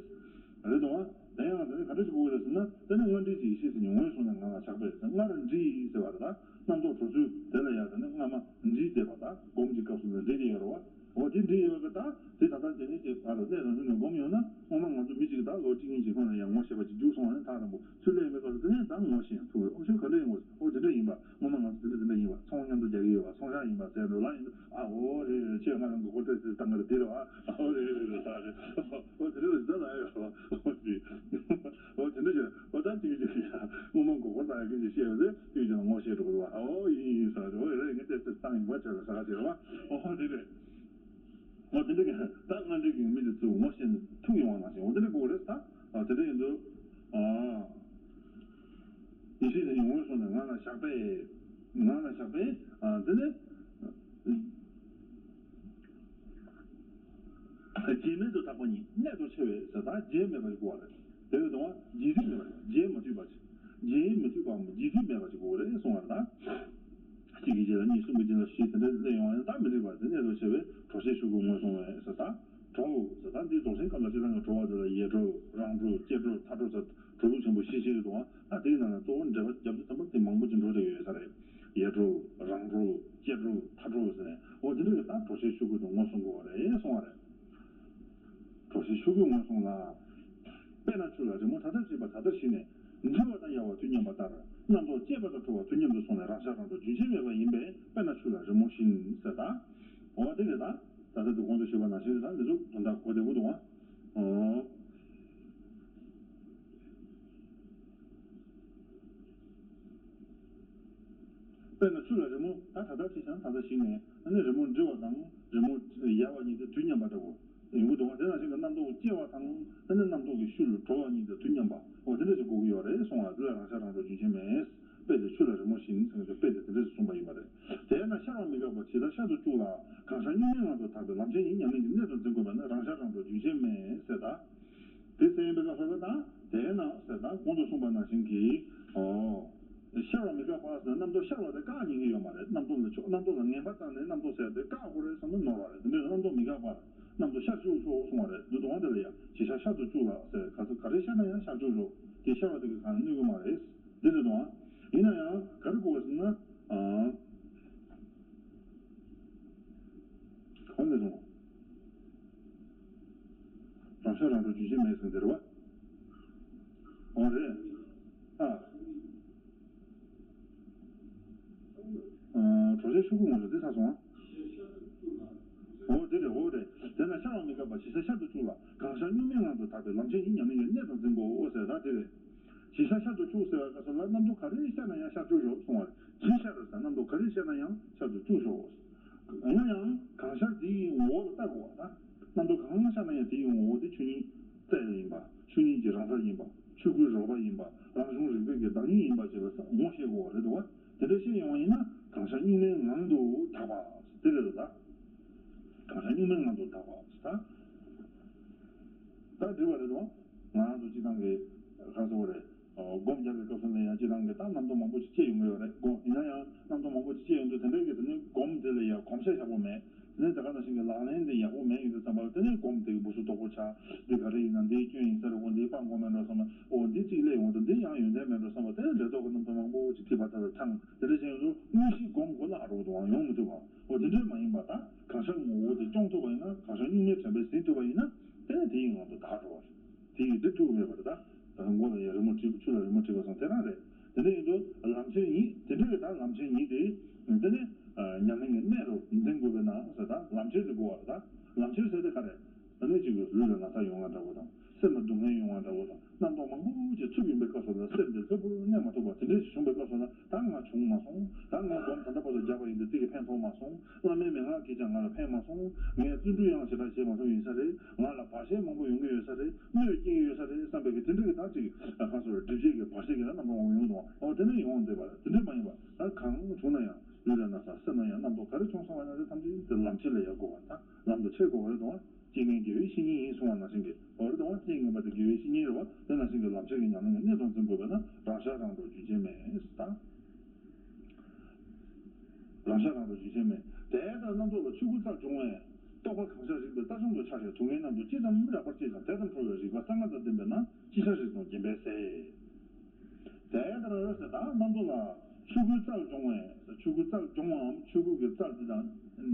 རེད་དོ། དེ་ཡང་དེ་ནི་ག་འདྲ་ཞིག་དགོས་ཀྱི་རེད་ཟེར་ན། དེ་ནི་དངོས་འབྲེལ་གྱི་ཡེ་ཤེས་ཟེར་མཁན་ངོས་བཟུང་ནས་ངང་ལ་བཞག་པས་ཟེར། སྔར་འདྲིས་ཟེར་བ་རེད། ད་རྣམ་རྟོག་གྲོལ་ཚུལ་དེ་ལ་ཡང་དེ་ནི་སྔ་མ་འདྲིས་བསྡད་པ་དང་སྒོམ་གྱི་སྐབས་སུ་ལ་འདྲིས་ཏེ་ཡོད་རེད་བ། འོ་དེ་འདྲིས་ཡོད་པ་གི་ད་དེ་ད་ལྟ་དེ་ནི་ཅིག་ཕར་གནས་དང་ལྷུན་ནས་སྒོམ་ཡོང་ན། སྔོན་མ་ང་ཚོ་མི་གཅིག་གིས་ད་ལོ་གཅིག་གཉིས་ཀྱི་སྔོན་ལ་ཡང་ངོ་ཤེས་པ་ཅིག་འཇུག་སོང་བ་ནི་ཐག་རིང་པོ་ཚུར་སླེབས་པའི་སྐབས་སུ་དེ་ནས་ད་ངོ་ཤེས་ཡང་ཐུབ་རེད། ཨོ་ཤོད་ག་འདྲ་ཡིན་དགོས། ཨོ་དེ་འདྲ་ཡིན་པ། སྔོན་མ་ང་ཚོ་དེ་འདྲ་དེ་འདྲ་ཡིན་པ། ཚོང་མཉམ་དུ་རྒྱག་གི་ཡོད་པ། ཚོང་ཤག་ཡིན་པ་ཟེར་འགྲོ་ལ་ཡིན་དུས། ཨ། ཨོ་རེད་རེད། ཁྱེད་ང་རང་མགོ་སྐོར་ཏོག་ཙམ་བཏང་གི་རེད་དེ་རེད་བ། ཨོ་རེད་རེད་རེད། ད་རེད། ཨོ་དེ་འདྲ་རེད། ད་ད་ཡོད་རེད་བ། ཨོ་དེ་ཨོ་དེ་འདྲ་བྱས། ཨོ་ད་ཅིག་ཅིག་ཡ་སྔོན་མ་མགོ་སྐོར་བཏང་ཡ་སྐད་ཆ་བཤད་ཡོད་ཚེ་ཅིག་ཅིག་ལ་ངོ་ཤེས་འགྲོ་གི་རེད་བ། ཨོ་ཡིན་ཡིན་ཟེར་རེད། ཨོ་རེད། ངས་ཏོག་ཙམ་བཏང་ཡིན་པ་བྱས་ལ་ཟ་ག་བྱས་རེད་བ། ཨོ་དེ་རེད། ཨོ་དེ་འདྲ་གི་ད་སྔ་འདྲེན་གྱི་མི་དེ་ཚོ་ངོ་ཤེས་ནས་ཐུག་ཡོང་བ་ནང་བཞིན་ཨོ་དེ་འདྲ་དགོས་རེད་ད། ཨོ་དེ་འདྲ་ཡིན་དུས། ཨོ། ཡེ་ཤེས་དེ་ཉིད་ངོས་བཟུང་ནས་ང་ལ་བཞག་པས། ང་ལ་བཞག་པས། ཨ་དེ་ནས། རྗེས་མེད་དུ་དག་པ་ཉིད་གནད་དུ་ཆེ་བས་ཟེར། ད་རྗེས་མེད་པ་ཞིག་དགོས་པ་རེད། དེ་བས་དང་བ་རྗེས་མཐུད་མེད་པ་ཞིག་རྗེས་མ་མཐུད་པ་ཞིག་རྗེས་མི་མཐུད་པའམ་རྗེས་མཐུད་མེད་པ་ཞིག་དགོས་པ་རེད་གསུང་བ་རེད་ད། གཅིག་གི་རྗེས་ལ་གཉིས། གསུམ་གྱི་རྗེས་ལ་བཞི། དེ་འདྲ་སླེབས་ཡོང་བ་ཡང་ད་མི་འགྲིག་པ་དེ་གནད་དུ་ཆེ་བས་གྲོགས་བྱེད་ཤུ་གུ་ངོས་བཟུང་བས་ཟེར། ད་གྲོགས་ཟེར། ད་འདིའི་རྫོགས་ཆེན་སྐབས་ལ་སྤྱིར་བཏང་གི་གྲོགས་པ་དེ་ལ་ཡེ་གྲོགས། རང་གྲོགས། སྐྱེ་གྲོགས། ཐ་གྲོགས་ཟེར་གྲོགས་ལུགས་ཆེན་པོ་བཞི་ཞིག་ཡོད་དོ། ད་དེའི་ནང་ན་གཙོ་བོ་འབྲེལ་བ་རྒྱབ་ཏུ་ཙམ་པ་དེ་མང་པོ་ཅིག་འགྲོ་བསྡད་ཡོད་ས་རེད། ཡེ་གྲོགས། རང་གྲོགས། སྐྱེ་གྲོགས། ཐ་གྲོགས་ཟེར་ནས། འོ་དེ་འདྲ་གི་ད་གྲོགས་བྱེད་ཤུ་གུ་དེ་ངོས་བཟུང་དགོས་པ་རེད་གསུང་བ་རེད། གྲོགས་བྱེད་ཤུ་གུ་ངོས་བཟུང་ལ། དཔེར་ན་ཆུ་ལ་རི་མོ་ད་ལྟར་བྱས་པ་ད་ལྟར་ཞིག་ནས། འབྲི་བ་དང་ཡལ་བ་དུས་མཉམ་པ་ལྟར། རྣམ་རྟོག་སྐྱེས་པ་དང་གྲོལ་བ་དུས་མཉམ་དུ་སོང་ནས་རང་ཤར་རང་གྲོལ་རྒྱུན་ཆད་མེད་པ་ཡིན་པས་དཔེར་ན་ཆུ་ལ་རི་མོ་བཞིན་ཟེར་ད། འོ་དེ་རེད་ད། ད་ལྟ་དུས་གོང་དུ་ཞུས་པ་ནང་བཞིན་རེད་ད། འདི་ཚོ་དོན་དག་གོ་བདེ་པོ་འདུག་ཨང་། ཨོ། དཔེར་ན་ཆུ་ལ་རི་མོ་ད་ད་ལྟར་བྱས་ཙང་ད་ལྟ་ཞིག་ནས་ཨ་ནི་རི་མོ་འབྲི་བ་དང་རི་མོ་ཡལ་བ་གཉིས་དེ་དུས་མཉམ་པ་འདྲ་བོ་ཡོང་གི་འདུག་བ། དེ་ནང་བཞིན་གྱི་རྣམ་རྟོག་སྐྱེ་བ་དང་ཨ་ནི་རྣམ་རྟོག་གི་ཤུལ་ལ་གྲོལ་བ་གཉིས་དེ་དུས་མཉམ་པ། འོ་དེ་འདྲ་ཞིག་དགོས་ཀྱི་ཡོད་རེད་གསུང་བ། འདི་ལ་རང་ཤར་རང་གྲོལ་རྒྱུན་ཆད་མེད། དཔེ་དེ་ཆུ་ལ་རི་མོ་བཞིན་ཟེར་བའི་དཔེ་དེ་དེ་འདྲ་ཞིག་གསུངས་པ་ཡིན་པ་རེད། དེས་ན་ཤར་བ་མི་འགག་པ་ཇི་ལྟར་ཤར་དུ་བཅུག་ལ། གང་ཤར་གཉུག་མའི་ངང་དུ་དག་པའི་ལམ་ཁྱེར་ཉིད་ཉམས་ལེན་གྱི་གནད་དུ་འཛིན་དགོས་པས་ན་རང་ཤར་རང་གྲོལ་རྒྱུན་ཆད་མེད་ཟེར་ད། དེ་ཟེར་ཡིན་པའི་སྐབས་སུ་ལ་ད་དེས་ན་ཟེར་ད་གོང་དུ་གསུངས་པ་ནང་བཞིན་གྱི། ཨོ། ཤར་བ་མི་འགག་པ་ཟེར་ན་རྣམ་རྟོག་ཤར་བ་དེ་བཀག་ཉན་གྱི་ཡོད་མ་རེད། རྣམ་རྟོག་ལ་ཆོག་རྣམ་རྟོག་ལ་ངན་པ་བཏང་ནས་རྣམ་རྟོག་ཟེར་དེ་བཀག་དགོས་རེད་བསམ་ན་ནོར་བ་རེད། དེ་འདྲའི་རྣམ་རྟོག་མི་འགག་པར་རྣམ་རྟོག་ཤར་བཅུག་ཤོག་གསུང་བ་རེད། འདི་དོན་དེ་ལ་ཡང་ཇི་ཤར་ཤར་དུ་བཅུག་ལ་ཟེར། ག་ཚོད་ག་རེ་ཤར་ན་ཡང་ཤར་བཅུག་ཤོག་དེ་ཤར་བ་དེ་གི་གང་གནོད་གི་མ་རེད། འདི་རེད་དོ། ཡིན་ན་ཡང་ག་རེ་དགོས་ཟེར་ན། ཨ། གང་ལས་རུང་། རང་ཤར་རང་གྲོལ་རྒྱུན་ཆད་མེད་ཟེར་འདི་རེད་བ། འོ་རེད། ཨ། ཨ། གྲོགས་བྱེད་ཤུ་གུ་ངོས་བཟུང་དེ་ཚར་སོང་ཨ། འོ་དེ་རེད། འོ་རེད། དེས་ན་ཤར་བ་མི་འགག་པ་ཇི་ཤར་ཤར་དུ་བཅུག་ལ། གང་ཤར་གཉུག་མའི་ངང་དུ་དག་པའི་ལམ་ཁྱེར་ཉིད་ཉམས་ལེན་གྱི་གནད་དུ་འཛིན་དགོས་ཟེར་ད་དེ་རེད། ཇི་ཤར་ཤར་དུ་བཅུག་ཟེར་བའི་སྐབས་སུ་ལ་རྣམ་རྟོག་ག་རེ་ཤར་ན་ཡང་ཤར་བཅུག་ཤོག་གསུང་བ་རེད། ཇི་ཤར་ཟེར་རྣམ་རྟོག་ག་རེ་ཤར་ན་ཡང་ཤར་དུ་བཅུག་ཤོག་ཡང་ཡང་གང་ཤར་དེ་ཡི་ངོ་བོ་ལ་ལྟ་དགོས་པ་དང་། རྣམ་རྟོག་གང་ཤར་ན་ཡང་དེ་ཡི་ངོ་བོ་དེ་ཆོས་ཉིད་རྩལ་ཡིན་པ། ཆོས་ཉིད་ཀྱི་རང་སར་ཡིན་པ། ཆོས་སྐུའི་རོལ་པ་ཡིན་པ། རང་བྱུང་རིག་པའི་གི་བདག་ཉིད་ཡིན་པ་ཞེས་པ་ངོ་ཤེས་དགོས་པ་རེད་འདུག་བ། དེ་འདྲ་ཤེས་ཡོང་བ་ཡིན་ན་གང་ཤར་གཉུག་མའི་ངང་དུ་དག་པ་དེ་རེད་ད། གང་ཤར་གཉུག་མའི་ངང་དུ་དག་པ་ད། ད་འགྲིག་པ་རེད་དོ། ང་རང་ཚོ་སྤྱི་བཏང་གི་ག་རེ་ཟེར་དགོས་རེད། སྒོམ་རྒྱག་པའི་སྐབས་སུ་ལ་ཡང་སྤྱི་བཏང་གི་ད་རྣམ་རྟོག་མང་པོ་ཅིག་སྐྱེ་ཡོང་གི་ཡོད་རེད། སྒོམ་ཡིན་ན་ཡང་རྣམ་རྟོག་མང་པོ་ཅིག་སྐྱེ་ཡོང་དུས་དེ་འདྲའི་གི་དེ་ནི་སྒོམ་དེ་ལ་ཡང་གོམས་གཤིས་ཡག་པོ་མེད། དེ་ནས་ད་ག་ནང་བཞིན་གྱི་ལག་ལེན་དེ་ཡག་པོ་མེད་ཡོང་དུས་ཙམ་པ་ལ་དེ་ནས་སྒོམ་དེ་གི་འབུ་སུ་དོག་པོ་ཆགས། འདི་ག་རེ་ཡིན་ན། འདིའི་སྐྱོན་ཡིན་ས་རེད། འོ་འདི་སྤང་དགོས་མེད་འགྲོ་བསམ་པ། འོ་འདི་གཅིག་སླེབས་ཡོང་དུས་འདི་ཡང་ཡོན་ཏན་མེད་འགྲོ་བསམ་པ། དེ་ནས་ལས་ཐོག་གི་རྣམ་རྟོག་མང་པོ་ཅིག་ཐིགས་པ་ལྟར་དུ་འཕྱང་། དེ་འདྲ་བྱས་ཡོང་དུས་དངོས་གཞིའི་སྒོམ་གོ་ལག་འགྲོ་གི་འདུག་ཨང་། ཡོང་མི་ཐུབ་པ། འོ་དེ་འདྲ་མ་ཡིན་པ་ད་གང་ཤར་ངོ་བོ་དེ་སྐྱོང་ཐུབ་པ་ཡིན་ན། གང་ཤར་གཉུག་མའི་དྲན་པས་ཟིན་ཐུབ་པ་ཡིན་ན། དེ་ནས་དེ་ཡི་ངང་དུ་དག་འགྲོ་བ་རེད། དེ་ཡི་སྒྲིབ་ཐུབ་ཀྱི་མེད་པ་རེད་ད། ད་མགོ་ལ་ཡ་རི་མོ་བྲིས། ཆུ་ལ་རི་མོ་བྲིས་པ་སོང་དེ་རང་རེད། དེ་འདྲ་ཡིན་དུས་ལམ་ཁྱེར་ཉིད་དེ་འདྲ་གི་ད་ལམ་ཁྱེར་ཉིད་དེ། དེ་ནི་ཉམས་ལེན་གྱི་གནད་དུ་འཛིན་དགོས་པས་ན་ཟེར། ད་ལམ་ཁྱེར་དེ་དགོས་པ་རེད་ད། ལམ་ཁྱེར་ཟེར་དེ་ག་རེད། ད་ནི་གཅིག་གི་ལུས་ལ་ན་ཚ་ཡོང་བ་འདྲ་བོ་དང་། སེམས་ལ་སྡུག་བསྔལ་ཡོང་བ་འདྲ་བོ་དང་། རྣམ་རྟོག་མང་པོ་ཅིག་ཚུད་ཡོང་པའི་སྐབས་སུ་ལ་སེམས་དེ་ལྷོད་པོར་གནས་མ་ཐུབ་པ་དེ་འདྲ་ཞིག་བྱུང་བའི་སྐབས་སུ་ལ། ད་ང་བྱུང་མ་སོང་། ད་ང་སྒོམ་ད་ལྟ་བར་དུ་བརྒྱབ་པ་ཡིན་དུས་དེ་གིས་ཕན་ཐོགས་མ་སོང་། བླ་མའི་མན་ངག་གིས་ཀྱང་ང་ལ་ཕན་མ་སོང་། ངས་བརྩོན་འགྲུས་ཡང་ཞེ་དྲག་བྱེད་མ་ཐུབ་ཡིན་ས་རེད། ང་ལ་བར་ཆད་མང་པོ་ཡོང་གི་ཡོད་ས་རེད། གནོད་སྐྱེལ་གྱི་ཡོད་ས་རེད་བསམ་པའི་གི་དེ་འདྲ་གི་ད་ཅིག་ཁ་སོར་སྒྲིབ་བྱེད་ཀྱི་བར་ཆད་ཀྱི་ད་རྣམ་རྟོག་ཡོང་གི་འདུག་ཨོ་དེ་འདྲ་ཡོང་བསྡད་པ་རེད། དེ་འདྲ་མ་ཡིན་པ་ད་གང་བྱུང་ན་ཡང་ལུས་ལ་ན་ཚ། སེམས་ལ་ཡང་རྣམ་རྟོག་ག་རེ་བྱུང་སོང་བ་ན་རེ་ཐམས་ཅད་དེ་ལམ་ཁྱེར་ལ་ཡ་དགོས་པ་ད། ལམ་དུ་ཁྱེར་དགོས་པ་རེད་དོ། རྐྱེན་ངན་དགེ་བའི་བཤེས་གཉེན་ཡིན་གསུང་བ་ནང་བཞིན་གྱི་འོ་རེད་དོ། རྐྱེན་ངན་པ་དེ་དགེ་བའི་བཤེས་གཉེན་རེད་བ། དེ་ནང་བཞིན་གྱི་ལམ་ཁྱེར་གྱི་ཉམས་ལེན་གྱི་གནད་དུ་འཛིན་དགོས་པས་ན་རང་ཤར་རང་གྲོལ་རྒྱུན་ཆད་མེད་ཟེར་ད། རང་ཤར་རང་གྲོལ་རྒྱུན་ཆད་མེད། དེ་ལྟར་རྣམ་རྟོག་ལ་ཆོས་སྐུའི་རྩལ་སྦྱོང་བས། རྟོག་པ་གང་ཤར་རིག་པའི་རྩལ་སྦྱོང་དུ་ཆ་ཞེས། སྡུག་བསྔལ་རྣམས་སུ་ཇི་ཙམ་རེག་པར་སྐྱེས་ཀྱང་། དེ་ཙམ་ཁྲོ་བའི་རིག་པ་གསང་སྔགས་དང་ལྡན་པས་ན་ཅི་ཤར་རིག་སྟོང་བརྒྱན་པས་ཟེར། དེ་ལྟར་ཟེར་ད་རྣམ་རྟོག་ལ་ཆོས་སྐུའི་རྩལ་སྦྱོང་བས། ཆོས་སྐུའི་རྩལ་སྦྱོང་བའམ་ཆོས་སྐུ་གི་རྩལ་དེ་དང་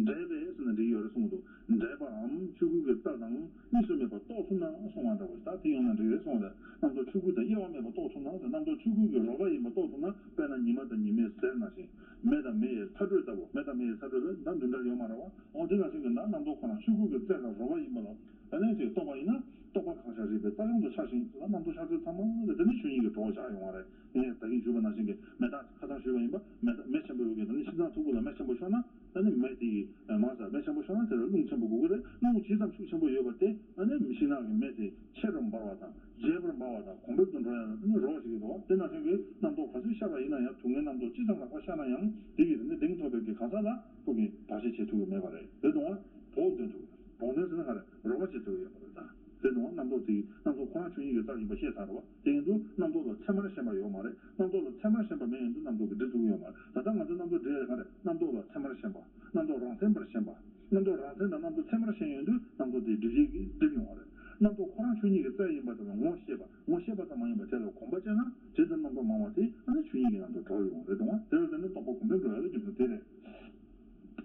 འདྲེས་པས་ཟེར་ན་འགྲིག་ཡོད་རེད་གསུངས་འདུག་འདྲེས་པའམ་ཆོས་སྐུ་གི་རྩལ་དང་གཉིས་སུ་མེད་པར་རྟོགས་ཐུབ་ན་གསུང་བ་འདྲ་བོ་ཞིག་ད་དེ་ཡོང་ན་འགྲིག་རེད་གསུངས་རེད། རྣམ་རྟོག་ཆོས་སྐུ་དང་དབྱེ་བ་མེད་པར་རྟོགས་ཐུབ་ན་ཟེར། རྣམ་རྟོག་ཆོས་སྐུ་གི་རོལ་པ་ཡིན་པར་རྟོགས་ཐུབ་ན། དཔེར་ན་ཉི་མ་དང་ཉི་མའི་ཟེར་ནང་བཞིན་མེ་དང་མེ་ཡི་ཚ་དྲོད་ལྟ་བུ། མེ་དང་མེ་ཡི་ཚ་དྲོད་ལ་ད་འདི་འདྲ་ཡོད་མ་རེད་བ། དེ་ནང་བཞིན་གྱི་ན་རྣམ་རྟོག་ཁོ་རང་ཆོས་སྐུ་གི་རྩལ་དང་རོལ་པ་ཡིན་པ་ལ། ཨ་ནི་ཅིག་རྟོགས་པ་ཡིན་ན་རྟོགས་པ་གང་ཤར་རིག་པའི་རྩལ་ཡོངས་སུ་འཆར་ཞིང་ཟེར་ན། རྣམ་རྟོག་འཆར་ཚུལ་ཚང་མ་ལ་དེ་ནི་ཆོས་ཉིད་ཀྱི་གྲོགས་ཆགས་ཡོང་བ་རེད། ངས་ད་གིན་ཞུས་པ་ནང་བཞིན་གྱི་མེ་སྟག་ཁ་སང་ཞུས་པ་ཡིན་པ། མེ་སྟག་མེ་ཆེན་པོ་ཡོད་ཀྱི་ད་ནི་ཤིང་ཚང་མཐུག་པོ་ལ་མེ་ཆེན་པོ་ཤོར་ན། ཨ་ནི་མེ་དེ་ཡི་མ་ཟ་མེ་ཆེན་པོ་ཤོར་ན་དེ་ལ་རླུང་ཆེན་པོ་དགོས་ཀྱི་རེད། རླུང་ཇི་ཙམ་ཤུགས་ཆེན་པོ་ཡོད་པ་དེ་ཨ་ནི་མི་ཤིང་ནགས་ཀྱི་མེ་དེ་ཆེ་རུ་འབར་བ་དང་རྒྱས་པར་འབར་བ་དང་གོང་འཕེལ་དུ་འགྲོ་ཡ་ལ་ཨ་ནི་རོགས་བྱེད་ཀྱི་འདུག་དེ་ནང་བཞིན་གྱི་རྣམ་རྟོག་ག་ཚོད་ཤར་བ་ཡིན་ན་ཡང་། སྡུག་བསྔལ་རྣམ་རྟོག་ཅི་ཙམ་ལྷག་པ་ཤར་ན་ཡང་། དེ་ཡིས་དེ་ནི་གདེང་ཐོབ་པའི་གི་གང་ཟག་ལ་ཁོ་གིས་བར་ཆད་བྱེད་ཐུབ་ཀྱི་མེད་པ་རེད། རེད་འདུག་བ། བོགས་འདོན་ཐུབ། བོགས་འདོན་ཟེར་ན་ག་རེ། རོགས་པ་བྱེད་ཐུབ་ཀྱི་ཡོད་པ་རེད་ད། རེད་འདུག་བ། རྣམ་རྟོག་དེ་རྣམ་རྟོག་ཁོ་རང་ཆོས་ཉིད་ཀྱི་རྩལ་ཡིན་པ་ཤེས་ཚར་བ། དེ་ཡིན་དུས་རྣམ་རྟོག་ལ་མཚན་མར་ཞེན་པ་ཡོད་མ་རེད། རྣམ་རྟོག་ལ་མཚན་མར་ཞེན་པ་མེད་ཡོང་དུས་རྣམ་རྟོག་གིས་སྒྲིབ་ཐུབ་ཀྱི་ཡོད་མ་རེད། ད་ལྟ་ང་ཚོ་རྣམ་རྟོག་སྒྲིབ་ཡ་ག་རེ། རྣམ་རྟོག་ལ་མཚན་མར་ཞེན་པ། རྣམ་རྟོག་རང་མཚན་པར་ཞེན་པ། རྣམ་རྟོག་རང་མཚན་དང་རྣམ་རྟོག་མཚན་མར་ཞེན་ཡོང་དུས་རྣམ་རྟོག་དེ་སྒྲིབ་བྱེད་ཀྱིས་སྒྲིབ་ཡོང་བ་རེད། རྣམ་རྟོག་ཁོ་རང་ཆོས་ཉིད་ཀྱི་རྩལ་ཡིན་པ་ཙམ་ལ་ངོ་ཤེས་པ། ངོ་ཤེས་པ་ཙམ་མ་ཡིན་པར་དེ་ལ་གོམས་པ་བྱས་ན། དེ་ལྟར་རྣམ་རྟོག་མང་བ་དེ་ཨ་ནི་ཆོས་ཉིད་ཀྱི་ནང་དུ་གྲོལ་ཡོང་བ་རེད་འདུག་བ། དེ་ལ་བརྟེན་ནས་རྟོགས་པ་གོང་འཕེལ་འགྲོ་ཡ་ལ་རྒྱུ་མཚན་དེ་རེད།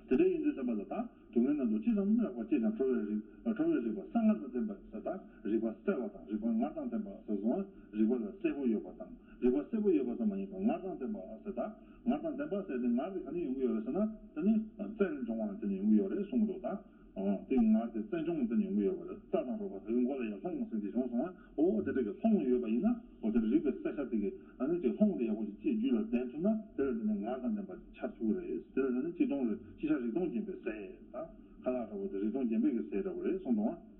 དེ་འདྲ་ཡིན་དུས་ཙམ་པ་ལ་ད་སྡུག་བསྔལ་རྣམ་རྟོག་ཅི་ཙམ་ལྷག་པ་སྐྱེས་ཀྱང་། ཁྲོ་བའི་རིག་ཁྲོ་བའི་རིག་པ་གསལ་ངར་དང་ལྡན་པ་ཟེར། ད་རིག་པ་གསལ་བ་དང་རིག་པ་ངར་དང་ལྡན་པ་ཟེར་སོང་བ། རིག་པ་ལ་གསལ་པོ་ཡོད་པ་དང་། རིག་པ་གསལ་པོ་ཡོད་པ་ཙམ་མ་ཡིན་པར་ངར་དང་ལྡན་པ་ཟེར། ད་ངར་དང་ལྡན་པ་ཟེར་དེ་ངར་དེ་ག་ནས་ཡོང་གི་ཡོད་རེད་ཟེར་ན། དེ་ནི་རྩལ་སྦྱོང་བ་ལ་བརྟེན་ནས་ཡོང་གི་ཡོད་རེད་གསུང་གི་འདུག་ད་ཨང་། དེ་ངར་དེ་རྩལ་སྦྱོང་ལ་བརྟེན་ནས་ཡོང་གི་ཡོད་པ་རེད། རྩྭ་དང་རོ་བ་དེ་མགོ་ལ་ཡར་ལྷུང་ཟེར་དེ་བྱུང་སོང་བ། ཨོ་དེ་འདྲ་གི་ལྷུང་ཡོད་པ་ཡིན་ན། ཨོ་དེ་རིག་པའི་རྩལ་ཤར་དེ་གི་ཨ་ནི་ཅིག་ལྷུང་དེ་ཡག་པོ་ཅིག་ཅིག་རྒྱུད་ལ་ལྡན་ཐུབ་ན། དེ་ལ་དེ་ནི་ངར་དང་ལྡན་པ་ཆགས་ཐུབ་ཀྱི་རེད། དེ་ལ་དེ་ནི་ཅི་གཏོང་རེད། ཅི་ཤར་རིག་སྟོང་སྦྱིན་པའི་ཟས་ད། ཁ་ལག་འདྲ་བོ་དེ་རིག་སྟོང་སྦྱིན་པའི་གི་ཟས་འདྲ་བོ་རེད་གསུངས་འདུག་ཨ།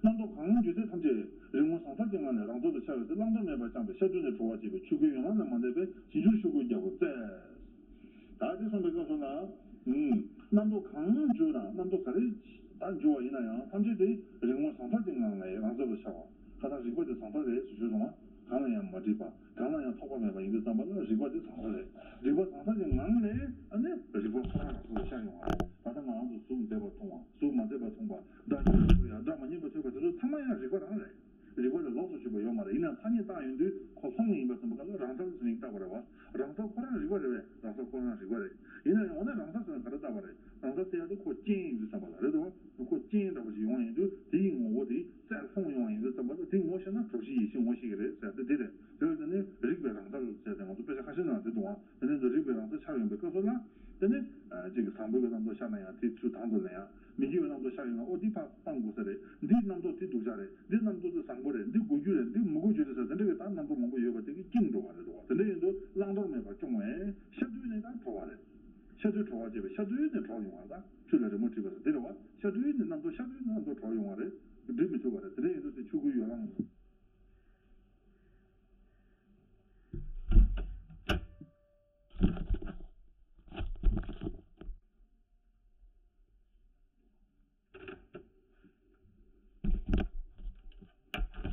རྣམ་རྟོག་གང་འགྱུ་དེ་ཐམས་ཅད་རིག་ངོ་ཟང་ཐལ་གྱི་ངང་ནས་རང་རྩལ་དུ་འཆར་བའི་ཚེ། བླང་དོར་མེད་པར་བསྐྱངས་པའི་ཤ་དུལ་ནས་གྲོལ་བར་བྱེད་པའི་ཆོས་སྐུའི་ཡན་ལག་ལས་མ་འདས་པས། རྗེས་འཇུག་ཆོས་སྐུའི་རྒྱལ་པོའི་རྩལ། ད་དེ་གསུངས་པའི་སྐབས་སུ་ན། ཨུམ། རྣམ་རྟོག་གང་འགྱུ་དང་རྣམ་རྟོག་ག་རེ་ད་འགྱུ་བ་ཡིན་ན་ཡང་། ཐམས་ཅད་དེ་རིག་ངོ་ཟང་ཐལ་གྱི་ངང་ནས་རང་རྩལ་དུ་འཆར་བ། ཁ་སང་རིག་པ་དེ་ཟང་ཐལ་རེད་ཟེར་ཞུས་སོང་བ། གང་ལ་ཡང་མ་འདྲིས་པ། གང་ལ་ཡང་ཐོགས་པ་མེད་པ་ཡིན་དུས་ཙམ་པ་ལ་རིག་པ་དེ་ཟང་ཐལ་རེད། རིག་པ་ཟང་ཐལ་གྱི་ངང་ནས་ཨ་ནི་རིག་པ་ཁོ་རང་རང་རྩལ་དུ་ཤར་ཡོང་བ་རེད། ད་ལྟ་ང་རང་ཚོ་གཟུགས་མཛེས་པ་མཐོང་བ། གཟུགས་མ་མཛེས་པ་མཐོང་བ། སྒྲ་སྙན་པ་ཐོས་ཡ། སྒྲ་མ་སྙན་པ་ཐོས་པ་དེ་ཚོ་ཚང་མ་ཡང་རིག་པ་རང་རེད། རིག་པ་ལས་ལོགས་སུ་གྱུར་པ་ཡོད་མ་རེད། ཡིན་ནའང་ཐ་སྙད་བཏགས་ཡོང་དུས་ཁོ་ལྷུང་ཡིན་པ་ཙམ་པ་ག་ལ་རང་མཚར་ཟེར་ནས་བཏགས་པ་རེད་བ། རང་མཚར་ཁོ་རང་རིག་པ་རེད་བས། རང་མཚར་ཁོ་རང་རིག་པ་རེད། ཡིན་ན་ཡང་འོ་ན་རང་མཚར་ཟེར་ན་ག་རེ་བཏགས་པ་རེད། རང་མཚར་ཟེར་ཡ་དེ་ཁོ་རྐྱེན་ཡིན་དུས་ཙམ་པ་ལ་རེད་དོ། ཁོ་རྐྱེན་འདྲ་པོ་ཞིག་ཡོང་བ་ཡིན་དུས་དེ་ཡི་ངོ་བོ་དེ་རྩལ་ལྷུང་ཡོང་བ་ཡིན་དུས་ཙམ་པ་ལ་དེ་ངོ་ཤེས་ན་གྲོགས་གཞི་ཡེ་ཤེས་ངོ་ཤེས་ཀྱི་རེད་ཟེར་ཡ་དེ་དེ་རེད། དེ་ལ་དེ་ནི་རིག་པའི་རང་མཚར་ཟེར་ཏེ་ང་ཚོ་དཔེ་ཆ་ཁ་ཤས་ནང་དེ་འདུག་ཨང་། དེ་ནས་འདི་རིག་པའི་རང་མཚར་འཆར་ཡོང་པའི་སྐབས་སུ་ལ། དེ་ནི་ཅིག་གི་བཟང་པོའི་གི་རྣམ་རྟོག་ཤར་ན་ཡང་དེ་ཚུར་དང་དུ་ལེན་ཡ། མི་དགེ་བའི་རྣམ་རྟོག་ཤར་ཡོང་ན་ཨོ་འདི་ཕར་སྤང་དགོས་ས་རེད། འདིའི་རྣམ་རྟོག་དེ་སྡུག་ཅག་རེད། འདིའི་རྣམ་རྟོག་དེ་བཟང་པོ་རེད། འདི་དགོས་རྒྱུ་རེད། འདི་མི་དགོས་རྒྱུ་རེད་ཟེར་དེ་འདྲ་གི་ད་རྣམ་རྟོག་མང་པོ་ཡོད་པ་དེ་གི་བཅིངས་འགྲོ་བ་རེད་འདུག་བ། དེ་འདྲ་ཡིན་དུས་བླང་དོར་མེད་པར་སྐྱོང་བས་ཤ་དུལ་ནས་ད་གྲོལ་བ་རེད། ཤ་དུལ་གྲོལ་བ་བྱེད་པས་ཤ་དུལ་ནས་གྲོལ་ཡོང་བ་རེད། ད་ཆུ་ལ་རི་མོ་བྲིས་པ་ཟེར་དེ་རེད་བ། ཤ་དུལ་ནས་རྣམ་རྟོག་ཤ་དུལ་ནས་རྣམ་རྟོག་གྲོལ་ཡོང་བ་རེད། སྒྲིབ་མི་ཐུབ་པ་རེད། དེ་འདྲ་ཡིན་དུས་དེ་ཆོས་སྐུའི་ཡོ་ལང་།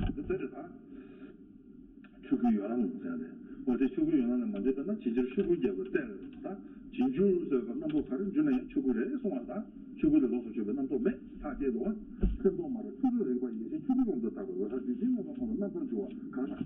འདི་ལྟར་རེད་ད། ཆོས་སྐུའི་ཡོ་ལང་ཟེར་ཡ་རེད། འོ་དེ་ཆོས་སྐུའི་ཡོ་ལང་ལས་མ་འདས་པས་ན། རྗེས་འཇུག་ཆོས་སྐུའི་རྒྱལ་པོའི་རྩལ་ད། རྗེས་འཇུག་ཟེར་བ་རྣམ་རྟོག་ག་རེ་འཇུ་ན་ཡང་ཆོས་སྐུ་རེད་གསུང་བ་ད། ཆོས་སྐུ་ལས་ལོགས་སུ་གྱུར་པའི་རྣམ་རྟོག་མེད་ཐག་བཅད་འདུག་བ། སེམས་རྟོག་མ་རིག་ཕྱོགས་རིས་རིག་པ་ཡེ་ཤེས་ཆོས་སྐུ་ཀུན་ཏུ་དག་པའི་འོད་གསལ་རྒྱུན་ཆད་མེད་པ་ཁོང་དུ་རྣམ་པར་འཇུག་པ་གང་ལ།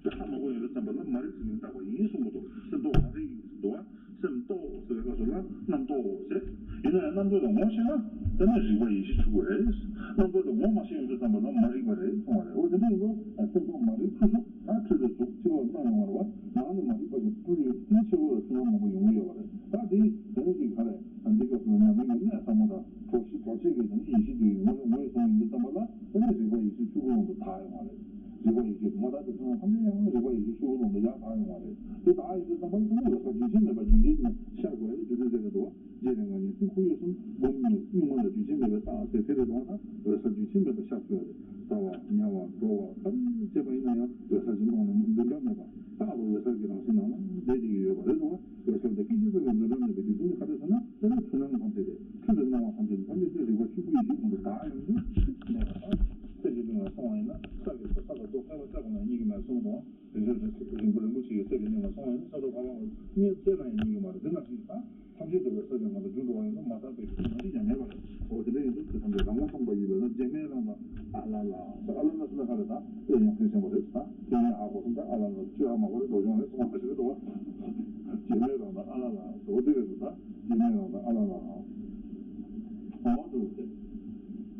དེ་ལྷག་མ་དགོས་ཡོད་པའི་ཙམ་པ་ལ་མ་རིག་ཟེར་ནས་བཏགས་པ་ཡིན་གསུང་གི་འདུག་སེམས་རྟོག་མ་རིག་ཟེར་འདུག་བ། སེམས་རྟོག་ཟེར་བའི་སྐབས་སུ་ལ་རྣམ་རྟོག་ཟེར། ཡིན་ན་ཡང་རྣམ་རྟོག་དེ་ངོ་ཤེས་ན་དེ་ནི་རིག་པ་ཡེ་ཤེས་ཆོས་སྐུ་རེད། རྣམ་རྟོག་དེ་ངོ་མ་ཤེས་ཡོང་དུས་ཙམ་པ་ལ་མ་རིག་པ་རེད་གསུང་བ་རེད། འོ་དེ་འདྲ་ཡིན་དུས་སེམས་རྟོག་མ་རིག་ཕྱོགས་སུ་ད་འཁྲུལ་པའི་གཟུགས་ཕྱི་ལོགས་སྣང་ཡོང་བ་རེད་བ། ནང་ནས་མ་རིག་པ་གི་སྤྲུལ་ཡོད་དེ་ཕྱི་ལོགས་ལ་འཁྲུལ་སྣང་མང་པོ་ཡོང་གི་ཡོད་པ་རེད། ད་དེ་དེ་ནི་ཅིག་ག་རེ་འདི་སྐབས་སུ་ཉམས་ལེན་གྱི་གནད་ཟབ་མོ་དང་གྲོགས་གཞི་གྲོགས་བྱེད་ཀྱི་དེ་ནི་ཡེ་ཤེས་དེ་ངོ་ངོས་བཟུང་ཡོང་དུས་ཙམ་པ་ལ་དེ་ནི་རིག་པ་ཡེ་ཤེས་ཆོས་སྐུ་དབང་དུ་དར་ཡོང་བ་རེད། རིག་པ་ཡེ་ཤེས་མ་དག་པའི་ཚེ་ན་ཐམས་ཅད་ཡང་རིག་པ་ཡེ་ཤེས་ཆོས་སྐུ་ཀུན་ཏུ་ཡར་དར་ཡོང་བ་རེད། དེ་དག་ཡོད་དུས་ཙམ་པ་ལ་དེ་ནི་འོད་གསལ་རྒྱུན་ཆད་མེད་པ་རྒྱུན་ཆད་ནས་ཤར་དགོས་རེད། རྒྱུ་མཚན་དེ་རེད་འདུག་བ། རྗེ་རེ་ལྔ་ཉིད་སེམས་ཁོར་ཡུག་གསུམ་སྒོམ་ཉིད་གཉུག་མ་ལ་རྒྱུན་ཆད་མེད་པའི་རྟགས་ཟེར་དེ་རེད་འདུག་བ། ད་འོད་གསལ་རྒྱུན་ཆད་མེད་པ་ཤར་ཚུལ་རེད། ཟ་བ་ཉལ་བ་འགྲོ་བ་ག་རེ་བྱེད་པ་ཡིན་ན་ཡང་འོད་གསལ་གྱི་ཀློང་ནས་འདུ་འབྲལ་མེད་པ་རྟག་ཏུ་འོད་གསལ་གྱི་རང་བཞིན་ནང་ན་བསྡད་ཀྱི་ཡོད་པ་རེད་འདུག་བ། འོད་གསལ་དེ་སྐད་ཅིག་ཙམ་ལ་འདུ་འབྲལ་མེད་པའི་རྒྱུ་མཚན་ནི་ག་རེ་ཟེར་ན། དེ་ནི་འཁྲུལ་སྣང་ཐམས་ཅད་དེ། འཁྲུལ་པའི་སྣང་བ་ཐམས་ཅད་ཐམས་ཅད་དེ་རིག་པ་ཆོས་སྐུ་ཡེ་ཤེས་ཀུན་ཏུ་དག་ཡོང་དུས་མེད་པ་དང་། གསེར་གྱི་གླིང་ལ་སོང་བ་ཡིན་ན་ས་གི་ས་ས་ལ་རྡོ་ཕལ་པ་རྩ་དགོས་ན་རྙེད་ཀྱི་མེད་གསུངས་འདུག་རིན་པོ་རིན་པོ་ཆེ་ཡི་གསེར་གྱི་གླིང་ལ་སོང་བ་ཡིན་ན་ས་རྡོ་ཕལ་པ་རྙེད་རྩེ་ན་ཡང་རྙེད་ཀྱི་མ་རེད། འདི་ནང་བཞིན་དང་ཐམས་ཅད་དུ་འོད་གསལ་གྱི་ངང་དུ་རྒྱུ་འགྲོ་བ་ཡིན་ན་མ་དག་པའི་གི་མ་རིག་ཀྱང་མེད་པ་རེད། འོ་དེ་འདྲ་ཡིན་དུས་དེ་ཐམས་ཅད་རང་ངོ་མཚུངས་པ་ཡིན་པས་ན། རྗེས་མའི་རང་དང་ཨ་ལ་ལ། ཨ་ལ་ལ་ཟེར་ན་ག་རེ་དང་དེ་ཡང་ཕན་ཆེན་པོ་རེད་ད། དེ་ཡང་ཧ་གོ་སོང་ད། ཨ་ལ་ལ་ཆོས་ཧ་མ་གོ་རེད། འགྲོ་སྦྱོང་རེད་གསུངས་པ་ཞིག་རེད་དོ། རྗེས་མའི་རང་དང་ཨ་ལ་ལ་ཟེར་བ་དེ་རེད་དོ་ད། རྗེས་མའི་རང་དང་ཨ་ལ་ལ། འོ་དེ་རེད།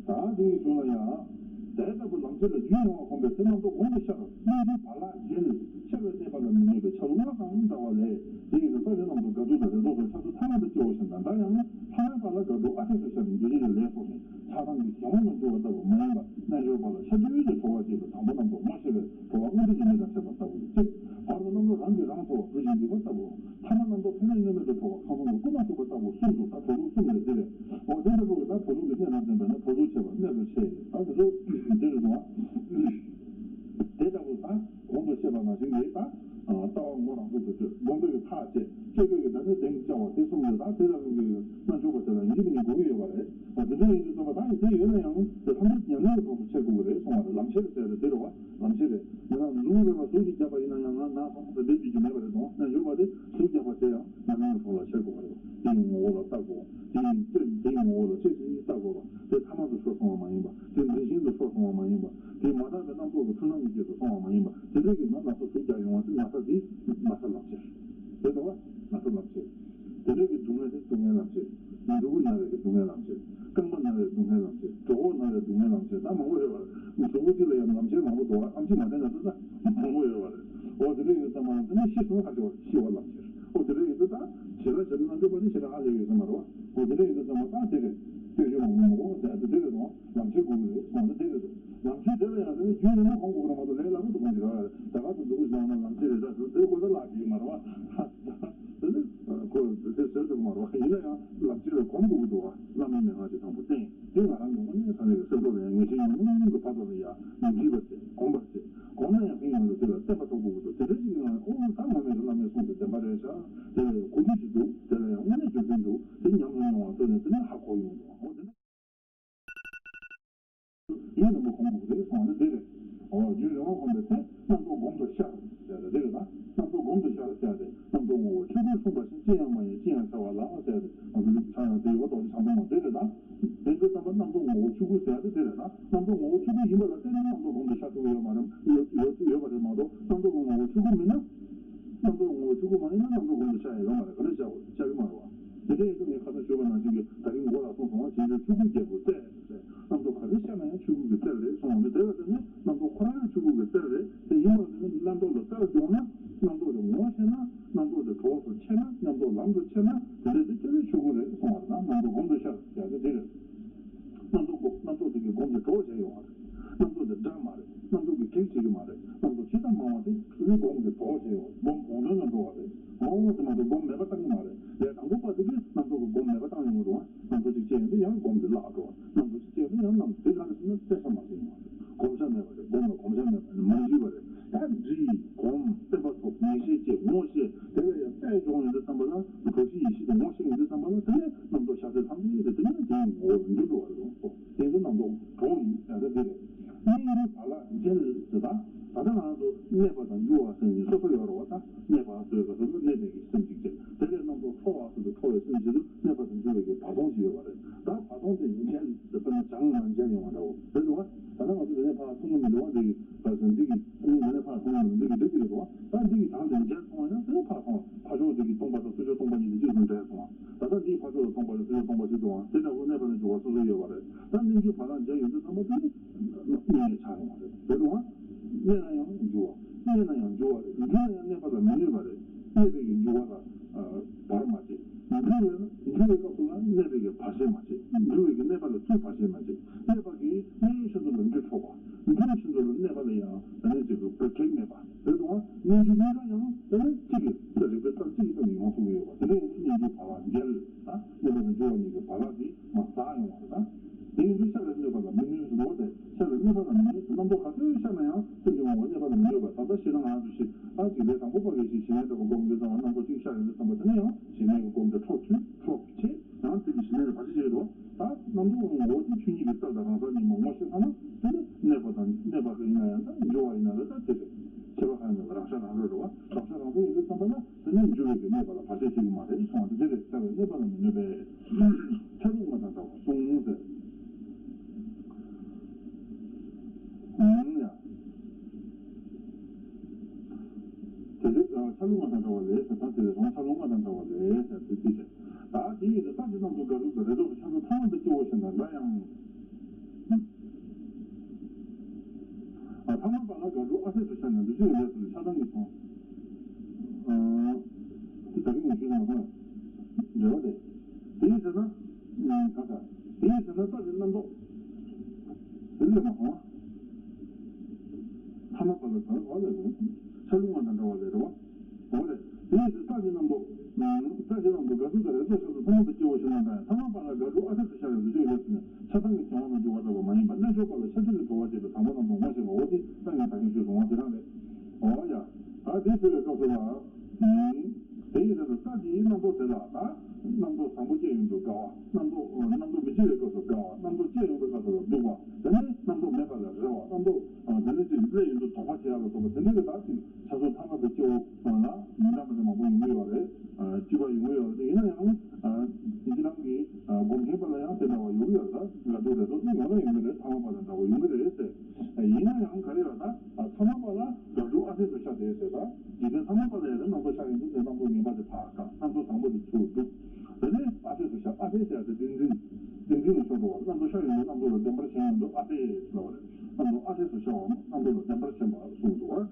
ད་དེའི་གཞུང་ལ་ཡང་། དེ་ལྟ་བུ་ལམ་ཁྱེར་ལ་རྒྱུད་མྱོང་བ་གོམས་པའི་ཚེ་རྣམ་རྟོག་གོང་དུ་ཤར་སྙིང་རྗེའི་བག་ལ་ཞན་ནས་ཆེ་བའི་གནས་པ་ལ་མི་གནས་པའི་ཆ་ལུགས་སྔར་དང་འདྲ་བ་ལས། དེ་ཡི་རེ་ས་རེ་རྣམས་དུ་དགའ་སྡུག་དང་རེ་དོགས་སོགས་ཆགས་ཚུལ་ཐ་མལ་དུ་སྐྱེ་བ་བཞིན་དང་འདྲ་ཡང་། ཐ་མལ་པ་ལ་དགའ་སྡུག་ཨ་འཐས་སུ་ཤར་ནས་འདུ་བྱེད་ ཆགས་སྡང་གི་གཞན་དབང་དུ་གྱུར་པ་ལྟ་བུ་མ་ཡིན་པ། རྣལ་འབྱོར་པ་ལ་ཤ་འདུལ་གྱི་གྲོགས་པ་བྱེད་པའི་དང་པོ་རྣམ་རྟོག་ངོ་ཤེས་པའི་གྲོགས་པ་དངོས་གྲུབ་ཀྱི་མི་དང་འཕྲད་པ་ལྟ་བུ་ཡིན་ཕྱིར། བར་དུ་རྣམ་རྟོག་རང་གིས་རང་ཐོབ་པ་གྲུ་བཞིན་འདུས་པ་ལྟ་བུའམ། ཐ་མ་རྣམ་རྟོག་འཕེལ་མེད་གནོད་མེད་དུ་གྲོལ་བ་ཁམས་གསུམ་དུ་སྐུལ་མ་ཐུབ་པ་ལྟ་བུ་གསུམ་དུ། ད་གྲོལ་ལུགས་གསུམ་ལས་འདི་རེད། འོ་དེ་ལྟ་བུ་གི་ད་གྲོལ་ལུགས་ཀྱི་གནད་དང་ལྡན་པས་ན་གྲོལ་ལུགས་ཆད་པ་གནད་དུ་ཆེ། ད་དེ་ཚོ་འདི་རེད་དང་། དེ་ལྟ་བུ་ད་གོང་དུ་བཤད་པ་ནང་བཞིན་གྱི་ད་ལྟ་བ་ངོ་རང་ཚུལ་དུ་བརྗོད། སྒོམ་པའི་ཐག་བཅད། སྤྱོད་པའི་གདམས་ནི་གདེང་བཅའ་བ་དེ་གསུམ་ལས་ད་དེ་ལྟ་བུ་གི་རྣལ་འབྱོར་པ་དེ་ལ་ཡིན་གཅིག་མིན་གཉིས་དགོས་ཀྱི་ཡོད་པ་རེད། ད་དེ་འདྲ་ཡིན་དུས་ཙམ་པ་ད་ཡིན་དེ་ཡོད་ན་ཡང་དེ་ཐམས་ཅད་ཉམས་ལེན་གྱི་གྲོགས་སུ་འཆད་དགོས་ཀྱི་རེད་གསུང་བ་རེད། ལམ་ཁྱེར་ཟེར་ཏེ་དེ་རེད་བ། ལམ་ཁྱེར་རེད། མི་ལ་ལུང་རེད་བ། ཟུག་ཅིག་བརྒྱབ་པ་ཡིན་ན་ཡང་ང་ན་སོང་ཟེར་བསྡད་རྒྱུ་མེད་པ་རེད་དང་། རྣལ་འབྱོར་པ་དེ་ཟུག་བརྒྱབ་པ་དེ་ཡང་ཉམས་ལེན་གྱི་གྲོགས་ལ་འཆད་དགོས་པ་རེད། དེའི་ངོ་བོ་ལ་བལྟ་དགོས། དེའི་སྟོན་དེའི་ངོ་བོ་ལ་ཅི་ཞིག་བལྟ་དགོས་པ། དེ་ཐ་མ་དུ་ཤོར་སོང་བ་མ་ཡིན་པ། དེ་འདི་བཞིན་དུ་ཤོར་སོང་བ་མ་ཡིན་པ། དེ་མ་དག་པའི་རྣམ་རྟོག་གི་འཁྲུལ་སྣང་གི་རྗེས་སུ་སོང་བ་མ་ཡིན་པ། དེ་འདྲ་གི་ན་ན་ཚ་ཟུག་རྒྱག་ཡོང་བ་དེ་ན་ཚ་དེ་ན་ཚ་ལམ་ཁྱེར། དེ་ལྟ་བ་ན་ཚ་ལམ་ཁྱེར། དེ་འདྲ་གི་སྡུག་བསྔལ་དེ་སྡུག་བསྔལ་ལམ་ཁྱེར། ཕྲུ་གུ་ན་བའི་གི་སྡུག་བསྔལ་ལམ་ཁྱེར། རྐང་པ་ན་བའི་སྡུག་བསྔལ་ལམ་ཁྱེར། གྲོད་ཁོག་ན་བའི་སྡུག་བསྔལ་ལམ་ཁྱེར། ད་མང་པོ་ཡོད་པ་རེད། གཟུགས་པོ་གཅིག་ལ་ཡང་ལམ་ཁྱེར་མང་པོ་འདུག་བ། ཨམ་ཆི་མ་བསྟེན་ན་ད་ད་མང་པོ་ཡོད་པ་རེད། འོ་དེ་འདྲ་ཡིན་དུས་ཙམ་པ་ལ་དེ་ནི་ཤི་སོང་ཁ་ཆེ་བ་ཤི་བ་ལམ་ཁྱེར། འོ་དེ་འདྲ་ཡིན་དུས་ད་ཞེ་དྲག་ཞེ་དྲག་རྣལ་འབྱོར་པ་ནི་ཞེ་དྲག་ཧ་ལས་ཡོད་ས་མ་རེད་བ། འོ་དེ་འདྲ་ཡིན་དུས་ཙམ་པ་ད་དེ་རེད། སྐྱོ་ཤོས་མང་པོ་མ་གོ་ཟེར་དེ་དེ་རེད་དོ། ལམ་ཁྱེར་དགོས་ཀྱི་རེད་གསུངས་ན་དེ་རེད་དོ། ལམ་ཁྱེར་དེ་ལ་ཡང་དེ་ནི་རྒྱུན་རིང་པོ་གོམས་དགོས་ཀྱི་རེད་མ་གཏོགས་ལས་སླ་པོ་དུ་གོམས་ཀྱི་རེད། ད་ག་དུ་འདུག་བཞག་ན་ལམ་ཁྱེར་རེད་ད་དེ་དེ་གོ་ད་ལག་གི་ཡོད་མ་རེད་བ། དེ་ནི་ཁོ་དེ་ཟེར་ཐུབ་མ་རེད་བ། ཡིན་ན་ཡང་ལམ་ཁྱེར་ལ་གོམས་དགོས་ཀྱི་འདུག་བ། བླ་མའི་མན་ངག་ཅིག་དང་པོ་བསྟེན། དེ་ང་རང་གི་དངོས་གནས་ས་ནས་ཀྱི་སེམས་ཐོག་ལ་ཡང་ངེས་ཤེས་ཡང་ངུ་ངུ་གི་ཕ་ཐོག་ལ་ཡ་མི་འདྲིས་པ་ཟེར་གོམས་པར་ཟེར་གོམས་ན་ཡང་ཕན་ཡོན་ལ་དེ་ལ་བརྟན་པ་ཐོབ་དགོས་ཀྱི་འདུག་དེ་འདྲ་ཞིག་ཡང་ཨོ་ད་ངོ་མས་ཀྱི་བླ་མའི་གསུང་དེ་བདེན་པ་རེད་ཤག་དེ་ལ་ཡང་གོ་རྒྱུ་ཞིག་འདུག་དེ་ལ་ཡང་དངོས་གནས་རྒྱུ་མཚན་འདུག་དེ་ཉམས་སུ་མྱོང་བ་ཚོ་ནས་དེ་ནས་ཧ་གོ་ཡོང་འདུག་འོ་དེ་འདྲ། ཡུན་རིང་པོ་གོམས་དགོས་རེད་གསུངས་པ་ནི་འདི་རེད། འོ་རྒྱུན་རིང་བ་གོམས་པའི་ཚེ་རྣམ་རྟོག་སྒོམ་དུ་ཤར་ཟེར་ཏེ་འདི་རེད་ད། རྣམ་རྟོག་སྒོམ་དུ་ཤར་ཟེར་ཏེ་རྣམ་རྟོག་ངོ་བོ་ཆོས་སྐུར་གསུངས་པ་བཞིན་ཅི་ཡང་མ་ཡིན་ཅི་ཡང་གསལ་བ་ལ་ཟེར་ཏེ་ང་ཚོ་ལུགས་ཆ་ཡང་དེ་ཡོད་དོ་ཆ་མཐོང་བ་འདི་རེད་ད། དེ་ཚོ་ཙམ་པ་རྣམ་རྟོག་ངོ་བོ་ཆོས་སྐུ་ཟེར་ཡ་དེ་དེ་རེད་ད། རྣམ་རྟོག་ངོ་བོ་ཆོས་སྐུ་ཡིན་པ་ལ་བརྟེན་ནས་རྣམ་རྟོག་སྒོམ་དུ་ཤར་ཐུབ་ཀྱི་ཡོད་མ་རེད། ཡོད་ཡོད་ཡོད་པ་རེད་མ་གཏོགས་རྣམ་རྟོག་ངོ་བོ་ཆོས་སྐུ་མིན་ན། རྣམ་རྟོག་ངོ་བོ་ཆོས་སྐུ་མ་ཡིན་ན་རྣམ་རྟོག་སྒོམ་དུ་ཤར་ཡ་ཡོད་མ་རེད། ག་རེ་བྱ་དགོས་ཤར་གི་མ་རེད་བ། དེ་འདྲ་ཡིན་དུས་ངས་ཁ་སང་ཞུས་པ་ནང་བཞིན་གྱི་ད་རིང་མགོ་ལ་གསུངས་སོང་བ། བྱིན་གྱིས་ཆོས་སྐུའི་རྒྱལ་པོའི་རྩལ་ཟེར། རྣམ་རྟོག་ག་རེ་ཤར་ན་ཡང་ཆོས་སྐུ་གི་རྩལ་རེད་གསུངས་པ་འདི་དེ་ལ་བརྟེན་ནས་རྣམ་རྟོག་ཁོ་རང་ཡང་ཆོས་སྐུ་གི་རྩལ་རེད། དེ་ཡིན་པ་ལ་བརྟེན་ནས་རྣམ་རྟོག་ལ་རྩལ་སྦྱོང་ན། རྣམ་རྟོག་དེ་ངོ་ཤེས་ན། རྣམ་རྟོག་དེ་གྲོགས་སུ་ཆེ་ན། མཉམ་དུ་ལམ་དུ་ཆེ་ན། དེ་འདྲ་དེ་སྐྱེ་བོའི་ཆོས་སྐུ་རེད་གསུང་བ་ན། རྣམ་རྟོག་སྒོམ་དུ་ཤར་ཟེར་ཡ་དེ་དེ་རེད། རྣམ་རྟོག་སྒོམ་རྣམ་རྟོག་དེ་གི་སྒོམ་གྱི་གྲོགས་བྱས་ཡོང་བ་རེད། རྣམ་རྟོག་དེ་དགྲ་མ་རེད། རྣམ་རྟོག་གི་གེགས་བྱེད་ཀྱི་མ་རེད། རྣམ་རྟོག་ཇི་ཙམ་མང་བ་དེ་དེ་ནི་སྒོམ་གྱི་གྲོགས་བྱས་ཡོང་བ། སྒོམ་གོང་དོན་ལ་འགྲོ་བ་རེད། འོ་དེ་མ་གཏོགས་སྒོམ་མེད་པ་བཏང་གི་མ་རེད། ལས་དང་པོ་པ་དེ་གིས་རྣམ་རྟོག་གི་སྒོམ་མེད་པ་བཏང་ཡོང་གི་འདུག་ཨ། རྣམ་རྟོག་ཅིག་སྐྱེས་ཡོང་དུས་ཡང་སྒོམ་དེ་བརླག་འགྲོ་བ། རྣམ་རྟོག་ཅིག་སྐྱེས་ཡོང་དུས་ཡང་རྣམ་དེ་ག་རེ་ཟེར་ན་བཙལ་ས་མ་ཟིན་ཡོང་བ་རེད། གོམས་ཤ་མེད་པ་རེད། སྒོམ་ལ་གོམས་ཤ་མེད་པ་རེད། མ་འཇུས་པ་རེད། ད་འདྲིས་གོམས་བརྟན་པ་ཐོབ་ངེས་ཤེས་སྐྱེ་ངོ་ཤེས་དེ་ལ་ཡང་རྩལ་སྦྱོང་ཡོང་དུས་ཙམ་པ་ལ་གྲོགས་ཤེས་ཡིད་ཤེས་དང་ངོ་ཤེས་ཡོང་དུས་ཙམ་པ་ལ་དེ་ནས་རྣམ་རྟོག་ཤ་ཚད་ཐམས་ཅད་དེ་དེ་ནས་དེའི་ངོ་བོར་འགྱུར་འགྲོ་བ་རེད། དེ་ཚོ་རྣམ་རྟོག་གྲོགས་ཡིན་ཟེར་ད་དེ་རེད། གནས་འགྱུ་བག་ལ་འཇལ་ཟེར་ད། ད་ལྟ་ང་ཚོ་གནས་པ་དང་འགྱུ་བ་ཟེར་ནས་སོ་སོ་ཡོད་རེད་བ། ད་གནས་པ་ཟེར་བ་སོ་སོ་གནས་པའི་གི་སེམས་ཅིག་བྱས། དེ་ལས་རྣམ་རྟོག་ཁྲོ་བ་ཟེར་དུས་ཁྲོ་བའི་སེམས་བྱེད་དུ་གནས་པ་དང་འགྱུ་བའི་གི་བར་སྟོང་ཅིག་ཡོད་པ་རེད། ད་བར་སྟོང་དེ་འཇལ་ཟེར་དཔེར་ན་བྱང་ལ་འཇལ་ཡོང་བ་འདྲ་བོ་རེད་འདུག་བ། ད་ལྟ་ང་ཚོ་དེ་ནས་ཕར་ཐུག་གི་མི་འདུག་བ། འདི་གི་བར་སོང་འདི་གི་འདི་ནས་ཕར་སོང་གི་མི་འདུག་འདི་གི་འདི་གི་རེད་འདུག་བ། ད་འདི་གི་བྱང་དེ་འཇལ་སོང་བ་ན་དེ་ནས་ཕར་སོང་བ། ཕར་ཕྱོགས་འདི་གི་སྟོང་པ་དང་ཚུར་ཕྱོགས་སྟོང་པ་གཉིས་དེ་གཅིག་ཏུ་འདྲེས་སོང་བ། ད་ལྟ་འདིའི་ཕར་ཕྱོགས་ལ་སྟོང་པ་རེད། ཚུར་ཕྱོགས་སྟོང་པ་ཞིག་འདུག་བ། དེ་འདྲ་བོ་གནས་པ་ནས་འགྱུ་བ་སོ་སོ་ཡོད་པ་རེད། ད་གནས་འགྱུ་བག་ལ་འཇལ་ཡོང་དུས་ཙམ་པ་དེ་ནི་གནས་ངེས་ཆགས་ཡོང་བ་རེད། དེ་རུ་བ། གནས་ན་ཡང་འགྱུ་བ། གནས་ན་ཡང་འགྱུ་བ་རེད། འགྱུ་ན་ཡང་གནས་པ་ལ་མི་གནོད་པ་རེད། གནས་པའི་གི་འགྱུ་བ་ལ་བར་མ་བྱེད། འགྱུ་བའི་འགྱུ་བའི་སྐབས་སུ་ལ་གནས་པའི་གི་བར་ཆད་མ་བྱེད། འགྱུ་བའི་གི་གནས་པ་ལ་ཚུར་བར་ཆད་མ་བྱེད། གནས་པ་གི་གནས་ཡུལ་ཤིན་ཏུ་ལ་འགྱུ་འཕྲོག་པ། འགྱུ་ཤིན་ཏུ་ལ་གནས་པ་ལ་ཡང་ད་ནི་ཅིག་གི་བོད་ཁེགས་མེད་པ། དེ་དང་གནས་འགྱུ་གཉིས་ཀ་ཡང་དེ་ནི་གཅིག་གི་རིག་པའི་རྩལ་གཅིག་གི་སྟེང་ནས་ཡོང་ཐུབ་ཀྱི་ཡོད་པ། དེ་འདྲ་ཡིན་དུས་གནས་འགྱུ་བག་ལ་འཇལ། ད་གནས་པ་དང་འགྱུ་བ་གཉིས་ཀྱི་བག་ལ་དེ་མར་ཟག་ཡོང་བ་རེད། ད་དེ་ཡིན་དུས་ཤར་བའི་གནོད་པ་ལ་མི་གནོད་ཟེར་ནོ་དེ། ཤར་བའི་གནོད་པ་ལ་མི་གནོད་ཟེར། རྣམ་རྟོག་ག་ཚོད་ཤར་ན་ཡང་སེམས་ཀྱི་ངོ་བོ་གནོད་པ་ལ་མི་གནོད་པ། ད་ལྟ་ཤེས་ན་ང་ཚོ་ཤེས། ད་ཅིག་ལས་དང་པོ་པ་གི་ཤེས་ཞི་གནས་ལྟ་བུ་སྒོམ་དུས་ཙམ་པ་རྣམ་རྟོག་གཅིག་ཤར་ཡོང་དུས་ཙམ་པ་དེ་ནས་ཡང་ཞི་གནས་ཀྱི་སྒོམ་དེ་འཕྲོ་མཐུད་འཕྲོ་བྱེད། ཡང་དེ་གི་ཞི་གནས་ལ་བར་ཆད་བྱེད་ཀྱི་འདུག་ད་རྣམ་རྟོག་ངོ་བོ་དེ་ཆོས་ཉིད་ཀྱི་རྩལ་དང་རང་རྩལ་གཉིས་མ་ངོ་ཤེས་ཚར་ན་དེ་ནི་གནས་པ་དང་གནས་པ་གི་ཡིན་ན་ཡང་ད་འགྱུ་བ་ཡིན་ན་རེད། ད་དེ་རེད། ཁྱད་པར་གང་ཡང་མེད་པ་རང་ཤར་རང་གྲོལ་རེད་བ། རང་ཤར་རང་གྲོལ་ཡིན་དུས་ཙམ་པ་ལ། དེ་ནི་འགྱུ་བའི་གི་གནས་པ་ལ་བར་ཆད་བྱེད་ཀྱི་མ་རེད་གསུངས་པ་དེ་འདི་རེད། ཤར་བའི་གནོད་པ་ལ་མི་གནོད་པས། ཆ་ལུགས་ལྔ་དང་བྲལ་བ་གསུངས་ཟེར། ཡང་། དེ་ལས་ཆ་ལུགས་ལྔ་དང་བྲལ་བ་ལས་ཟེར། ད་དེ་ལས་རང་ཆ་ལུགས་ལྔ་དང་བྲལ་བ་ལས་ཟེར་དེ་དེ་རེད། ད་དེ་ཡིན་དུས་རྟགས་ཀྱི་རྣམ་གྲོལ་དགག་སྒྲུབ་དང་རེ་དོགས་སུ་ཁྱབ་པའི་ཐ་མ་དེ་སྐྱེ་བོ་གཞན་དང་འདྲ་ཡང་། ཨ། ཐ་མ་པ་ལ་དགག་སྒྲུབ་ཨ་སེ་སུ་ཤར་ནས་འདུ་བྱེད་ཀྱི་ལས་སུ་ཆགས་སྡང་གི་སོང་། ཨ། དེ་ད་གིན་ངས་ཞུས་མ་སོང་། འགྲེལ་བ་དེ། དེ་ཡིན་ཟེར་ན། ཨ། ད་ལྟ། དེ་ཡིས་ཟེར་ན་རྟ་དེ་རྣམ་རྟོག་དེ་ལས་མ་སོང་བ། ཐ་མ་པ་ལ་ཟེར་བ་ལས་རུང་། ཆ་ལུང་བ་དང་འདྲ་བ་ལས་རུང་བ། འོ་རེད། དེ་ཡིས་ཟེར་རྟ་དེ་རྣམ་རྟོག་རྟ་དེ་རྣམ་རྟོག་དགག་སྒྲུབ་དང་རེ་དོགས་ཆགས་སུ་ཐ་མ་དང་སྐྱེ་བོ་ཞེས་རྣམ་པ་ཡང་ཐ་མ་པ་ལ་དགག་སྒྲུབ་ཨ་འཐས་སུ་ཤར་བའི་འདུ་བྱེད་ལས་ཟེར་ནས་ཆགས་སྡང་གི་བྱ་བ་རྣམས་འཇུག་པ་ལྟ་བུ་མ་ཡིན་པ། རྣལ་འབྱོར་པ་ལ་ཤ་དྲིལ་ལས་གྲོལ་བ་ཞེས་པའི་དང་པོ་རྣམ་རྟོག་ངོ་ཤེས་པ། འོ་དེ་རྟ་ངན་ད་གིན་ཞུས་སོང་བ་དེ་རང་རེད། འོ་ཡ། ད་དེ་ཟེར་བའི་སྐབས་སུ་ལ། དེ་ཡི་ཚེ་ན་རྟ་དེའི་རྣམ་རྟོག་དེ་ལ་ད། རྣམ་རྟོག་བཟང་པོ་སྐྱེ་ཡོང་དུས་དགའ་བ། རྣམ་རྟོག་རྣམ་རྟོག་མི་སྐྱེ་བའི་སྐབས་སུ་དགའ་བ། རྣམ་རྟོག་སྐྱེ་ཡོང་བའི་སྐབས་སུ་ལ་སྡུག་པ། དེ་ནས་རྣམ་རྟོག་མེད་པ་ལ་རེ་བ། རྣམ་རྟོག་དེ་ནས་ཅིག་སླེབས་ཡོང་དུས་དོགས་པ་བྱེད་ཡ་ལ་སོགས་པ་དེ་འདྲ་གི་ད་ཅིག་ཆགས་སོགས་ཐ་མ་དང་སྐྱེ་བོ་ལ་མི་འདྲ་མི་འདྲ་མང་པོ་ཡོང་གི་ཡོད་རེད། སྐྱིད་པ་ཡོང་གི་ཡོད་རེད། ཡིན་ན་ཡང་། ཁྱེད་རང་གི་སྒོམ་མཁན་པ་ལ་ཡང་དེ་འདྲ་བ་ཡོང་གི་ཡོད་རེད། ད་དགའ་སྡུག་རེ་དོགས་དེ་ཡོང་ན་ཡོང་གི་རེད། ཐ་མ་པ་དང་འདྲ་བ་ཡོང་གི་རེད་ཟེར། ཡིན་ན་ཡང་ག་རེ་ཡོད་ད། ཐ་མ་པ་ལ་དགག་སྒྲུབ་ཨ་འཐས་སུ་ཤར་དེ་ཟེར་ད། འཇིག་རྟེན་ཐ་མ་པ་ལ་ཡང་རྣམ་རྟོག་ཤར་ཡོང་དུས་དེ་རྣམ་རྟོག་ངན་པ་དེ་ཕར་དགག་རྣམ་རྟོག་བཟང་པོ་དེ་ཚུར་སྒྲུབ། དེ་ནས་ཨ་འཐས་སུ་ཤར། ཨ་འཐས་ཟེར་ཡ་དེ་ཏིང་འཛིན། ཏིང་འཛིན་ལ་ཤོར་འགྲོ་བ། རྣམ་རྟོག་ཤར་ཡོང་དུས་རྣམ་རྟོག་ལ་བདེན་པར་ཞེན་ཡོང་དུས་ཨ་འཐས་ལབ་པ་རེད། རྣམ་རྟོག་ཨ་འཐས་སུ་ཤར་བ་རྣམ་རྟོག་ལ་བདེན་པར་ཞེན་པ་གསུངས་འདུག་བ།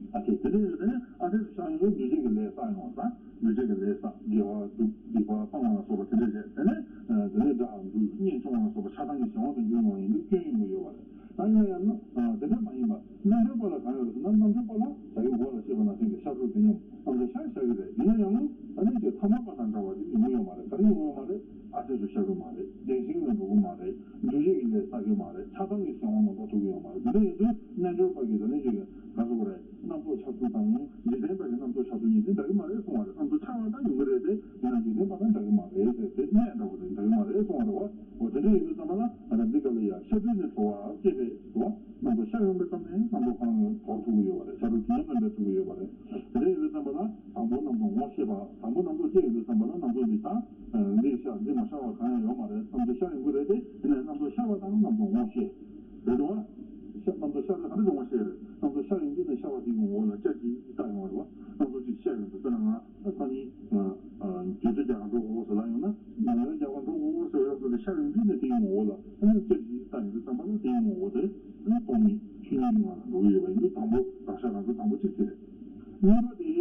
ཨ་འཐས་དེ་འདྲ་ཡོད་དེ་ནས་ཨ་འཐས་སུ་ཤར་ཡོང་དུས་འདུ་བྱེད་ཀྱི་ལས་བསགས་ཡོང་བ་དང་། འདུ་བྱེད་ཀྱི་ལས་བསགས། དགེ་བ་སྒྲུབ། སྡིག་པ་སྤང་བ་ལ་སོགས་པ་དེ་འདྲ་བྱས། དེ་ནས་དེ་ནས་དགྲ་འདུལ། གཉེན་སྐྱོང་བ་ལ་སོགས་པ་ཆགས་སྡང་གི་བྱ་བ་དུ་འགྱུར་ཡོང་བ་ཡིན་དུས་སྐྱོན་ཡོང་གི་ཡོད་པ་རེད། ད་ཡིན་ན་ཡང་ན་དེ་འདྲ་མ་ཡིན་པ། རྣལ་འབྱོར་པ་ལ་གང་ཡོད་ཟེར་ན། རྣལ་འབྱོར་པ་ལ་ད་ཡི་འོག་ལ་བཤད་པ་ནང་བཞིན་གྱི་ཤར་གྲོལ་དེ་སྙོམས་རྣམ་རྟོག་ཤར་ཤར་གྱི་རེད། ཡིན་ན་ཡང་ཨ་ནི་ཅིག་ཐ་མ་པ་དང་འདྲ་བ་དེ་ཡོང་གི་ཡོད་མ་རེད། ག་རེ་ཡོང་གི་ཡོད་མ་རེད། ཨ་འཐས་སུ་ཤར་གྱི་མ་རེད། བདེན་ཞེན་ལ་འགྲོ་གི་མ་རེད། འདུ་བྱེད་ཀྱི་ལས་བསགས་ཀྱི་མ་རེད། ཆགས་སྡང་གི་བྱ་བ་མ་གཏོགས་ཐུབ་ཀྱི་ཡོད་མ་རེད། འདི་འདྲ་ཡིན་དུས་རྣལ་འབྱོར་པ་གི་ད་ནི་ཅིག་ག་ཟེར་དགོས་རེད། རྣམ་རྟོག་འཆར་ཚུལ་དང་འཇིག་རྟེན་པ་གི་རྣམ་རྟོག་འཆར་ཚུལ་གཉིས་དེ་འདྲ་གི་མ་རེད་གསུངས་པ་རེད། རྣམ་རྟོག་འཆར་བ་ད་ཡོང་གི་རེད་དེ། ཡིན་ན་འཇིག་རྟེན་པ་དང་འདྲ་གི་མ་རེད་ཟེར། དེ་གནས་འདྲ་བོ་དེ་འདྲ་གི་མ་རེད་གསུངས་པ་རེད་བ། འོ་དེ་འདྲ་ཡིན་དུས་ཙམ་པ་ལ་ད་ལྟ་འདི་ག་ལ་ཡ་ཤ་དྲིལ་ནས་གྲོལ་བ་སྐྱེས་པའི་རེད་བ། རྣམ་རྟོག་ཤར་ཡོང་པའི་སྐབས་ནས་རྣམ་རྟོག་ཁོ་རང་ཡང་དོར་ཐུབ་ཀྱི་ཡོད་པ་རེད། ཤར་གྲོལ་དུས་མཉམ་དུ་འབད་ཐུབ་ཀྱི་ཡོད་པ་རེད། དེ་འདྲ་ཡིན་དུས་ཙམ་པ་ལ་དང་པོ་རྣམ་རྟོག་ངོ་ཤེས་པ། དང་པོ་རྣམ་རྟོག་སྐྱེས་ཡོང་དུས་ཙམ་པ་ལ་རྣམ་རྟོག་འདི་དང་། འདི་ཤར་འདི་མ་ཤར་བ་གང་ཡང་ཡོད་མ་རེད། རྣམ་རྟོག་ཤར་ཡོང་གི་རེད་དེ། ཡིན་ནའི་རྣམ་རྟོག་ཤར་བ་དང་རྣམ་རྟོག་ངོ་ཤེས་རེད་དོ། ཤར་རྣམ་རྟོག་ཤར་བའི་ག་རེ་ངོ་ཤེས་རེད། རྣམ་རྟོག་ཤར་ཡོང་དུས་ནས་ཤར་བ་དེ་གི་ངོ་བོ་ལ་སྐྱབས་ཀྱིས་བལྟ་ཡོང་བ་རེད་བ། རྣམ་རྟོག་ཅིག་ཤར་ཡོང་དུས་དཔེར་ན་ང་ད་ས་ནི་བརྗོད་བྱ་རྒྱག་ག་འགྲོ་དགོས་སོ་ལ་ཡོང་ན། ང་ལ་རྒྱག་ག་འགྲོ་དགོས་སོ་ཡོད་པ་དེ་ཤར་ཡོང་དུས་ནས་དེ་གི་ངོ་བོ་ལ་སྐྱབས་ཀྱིས་བལྟ་ཡོང་དུས་ཙམ་པ་ལ་དེ་གི་ངོ་བོ་དེ་སྟོང་ཉིད་ཆོས་ཉིད་ཡིན་པ་ལ་འགྲོ་གི་ཡོད་པ་ཡིན་དུས་དང་པོ་བདག་ཤར་རང་གི་དང་པོ་གཅིག་དེ་རེད། གཉིས་པ་དེ།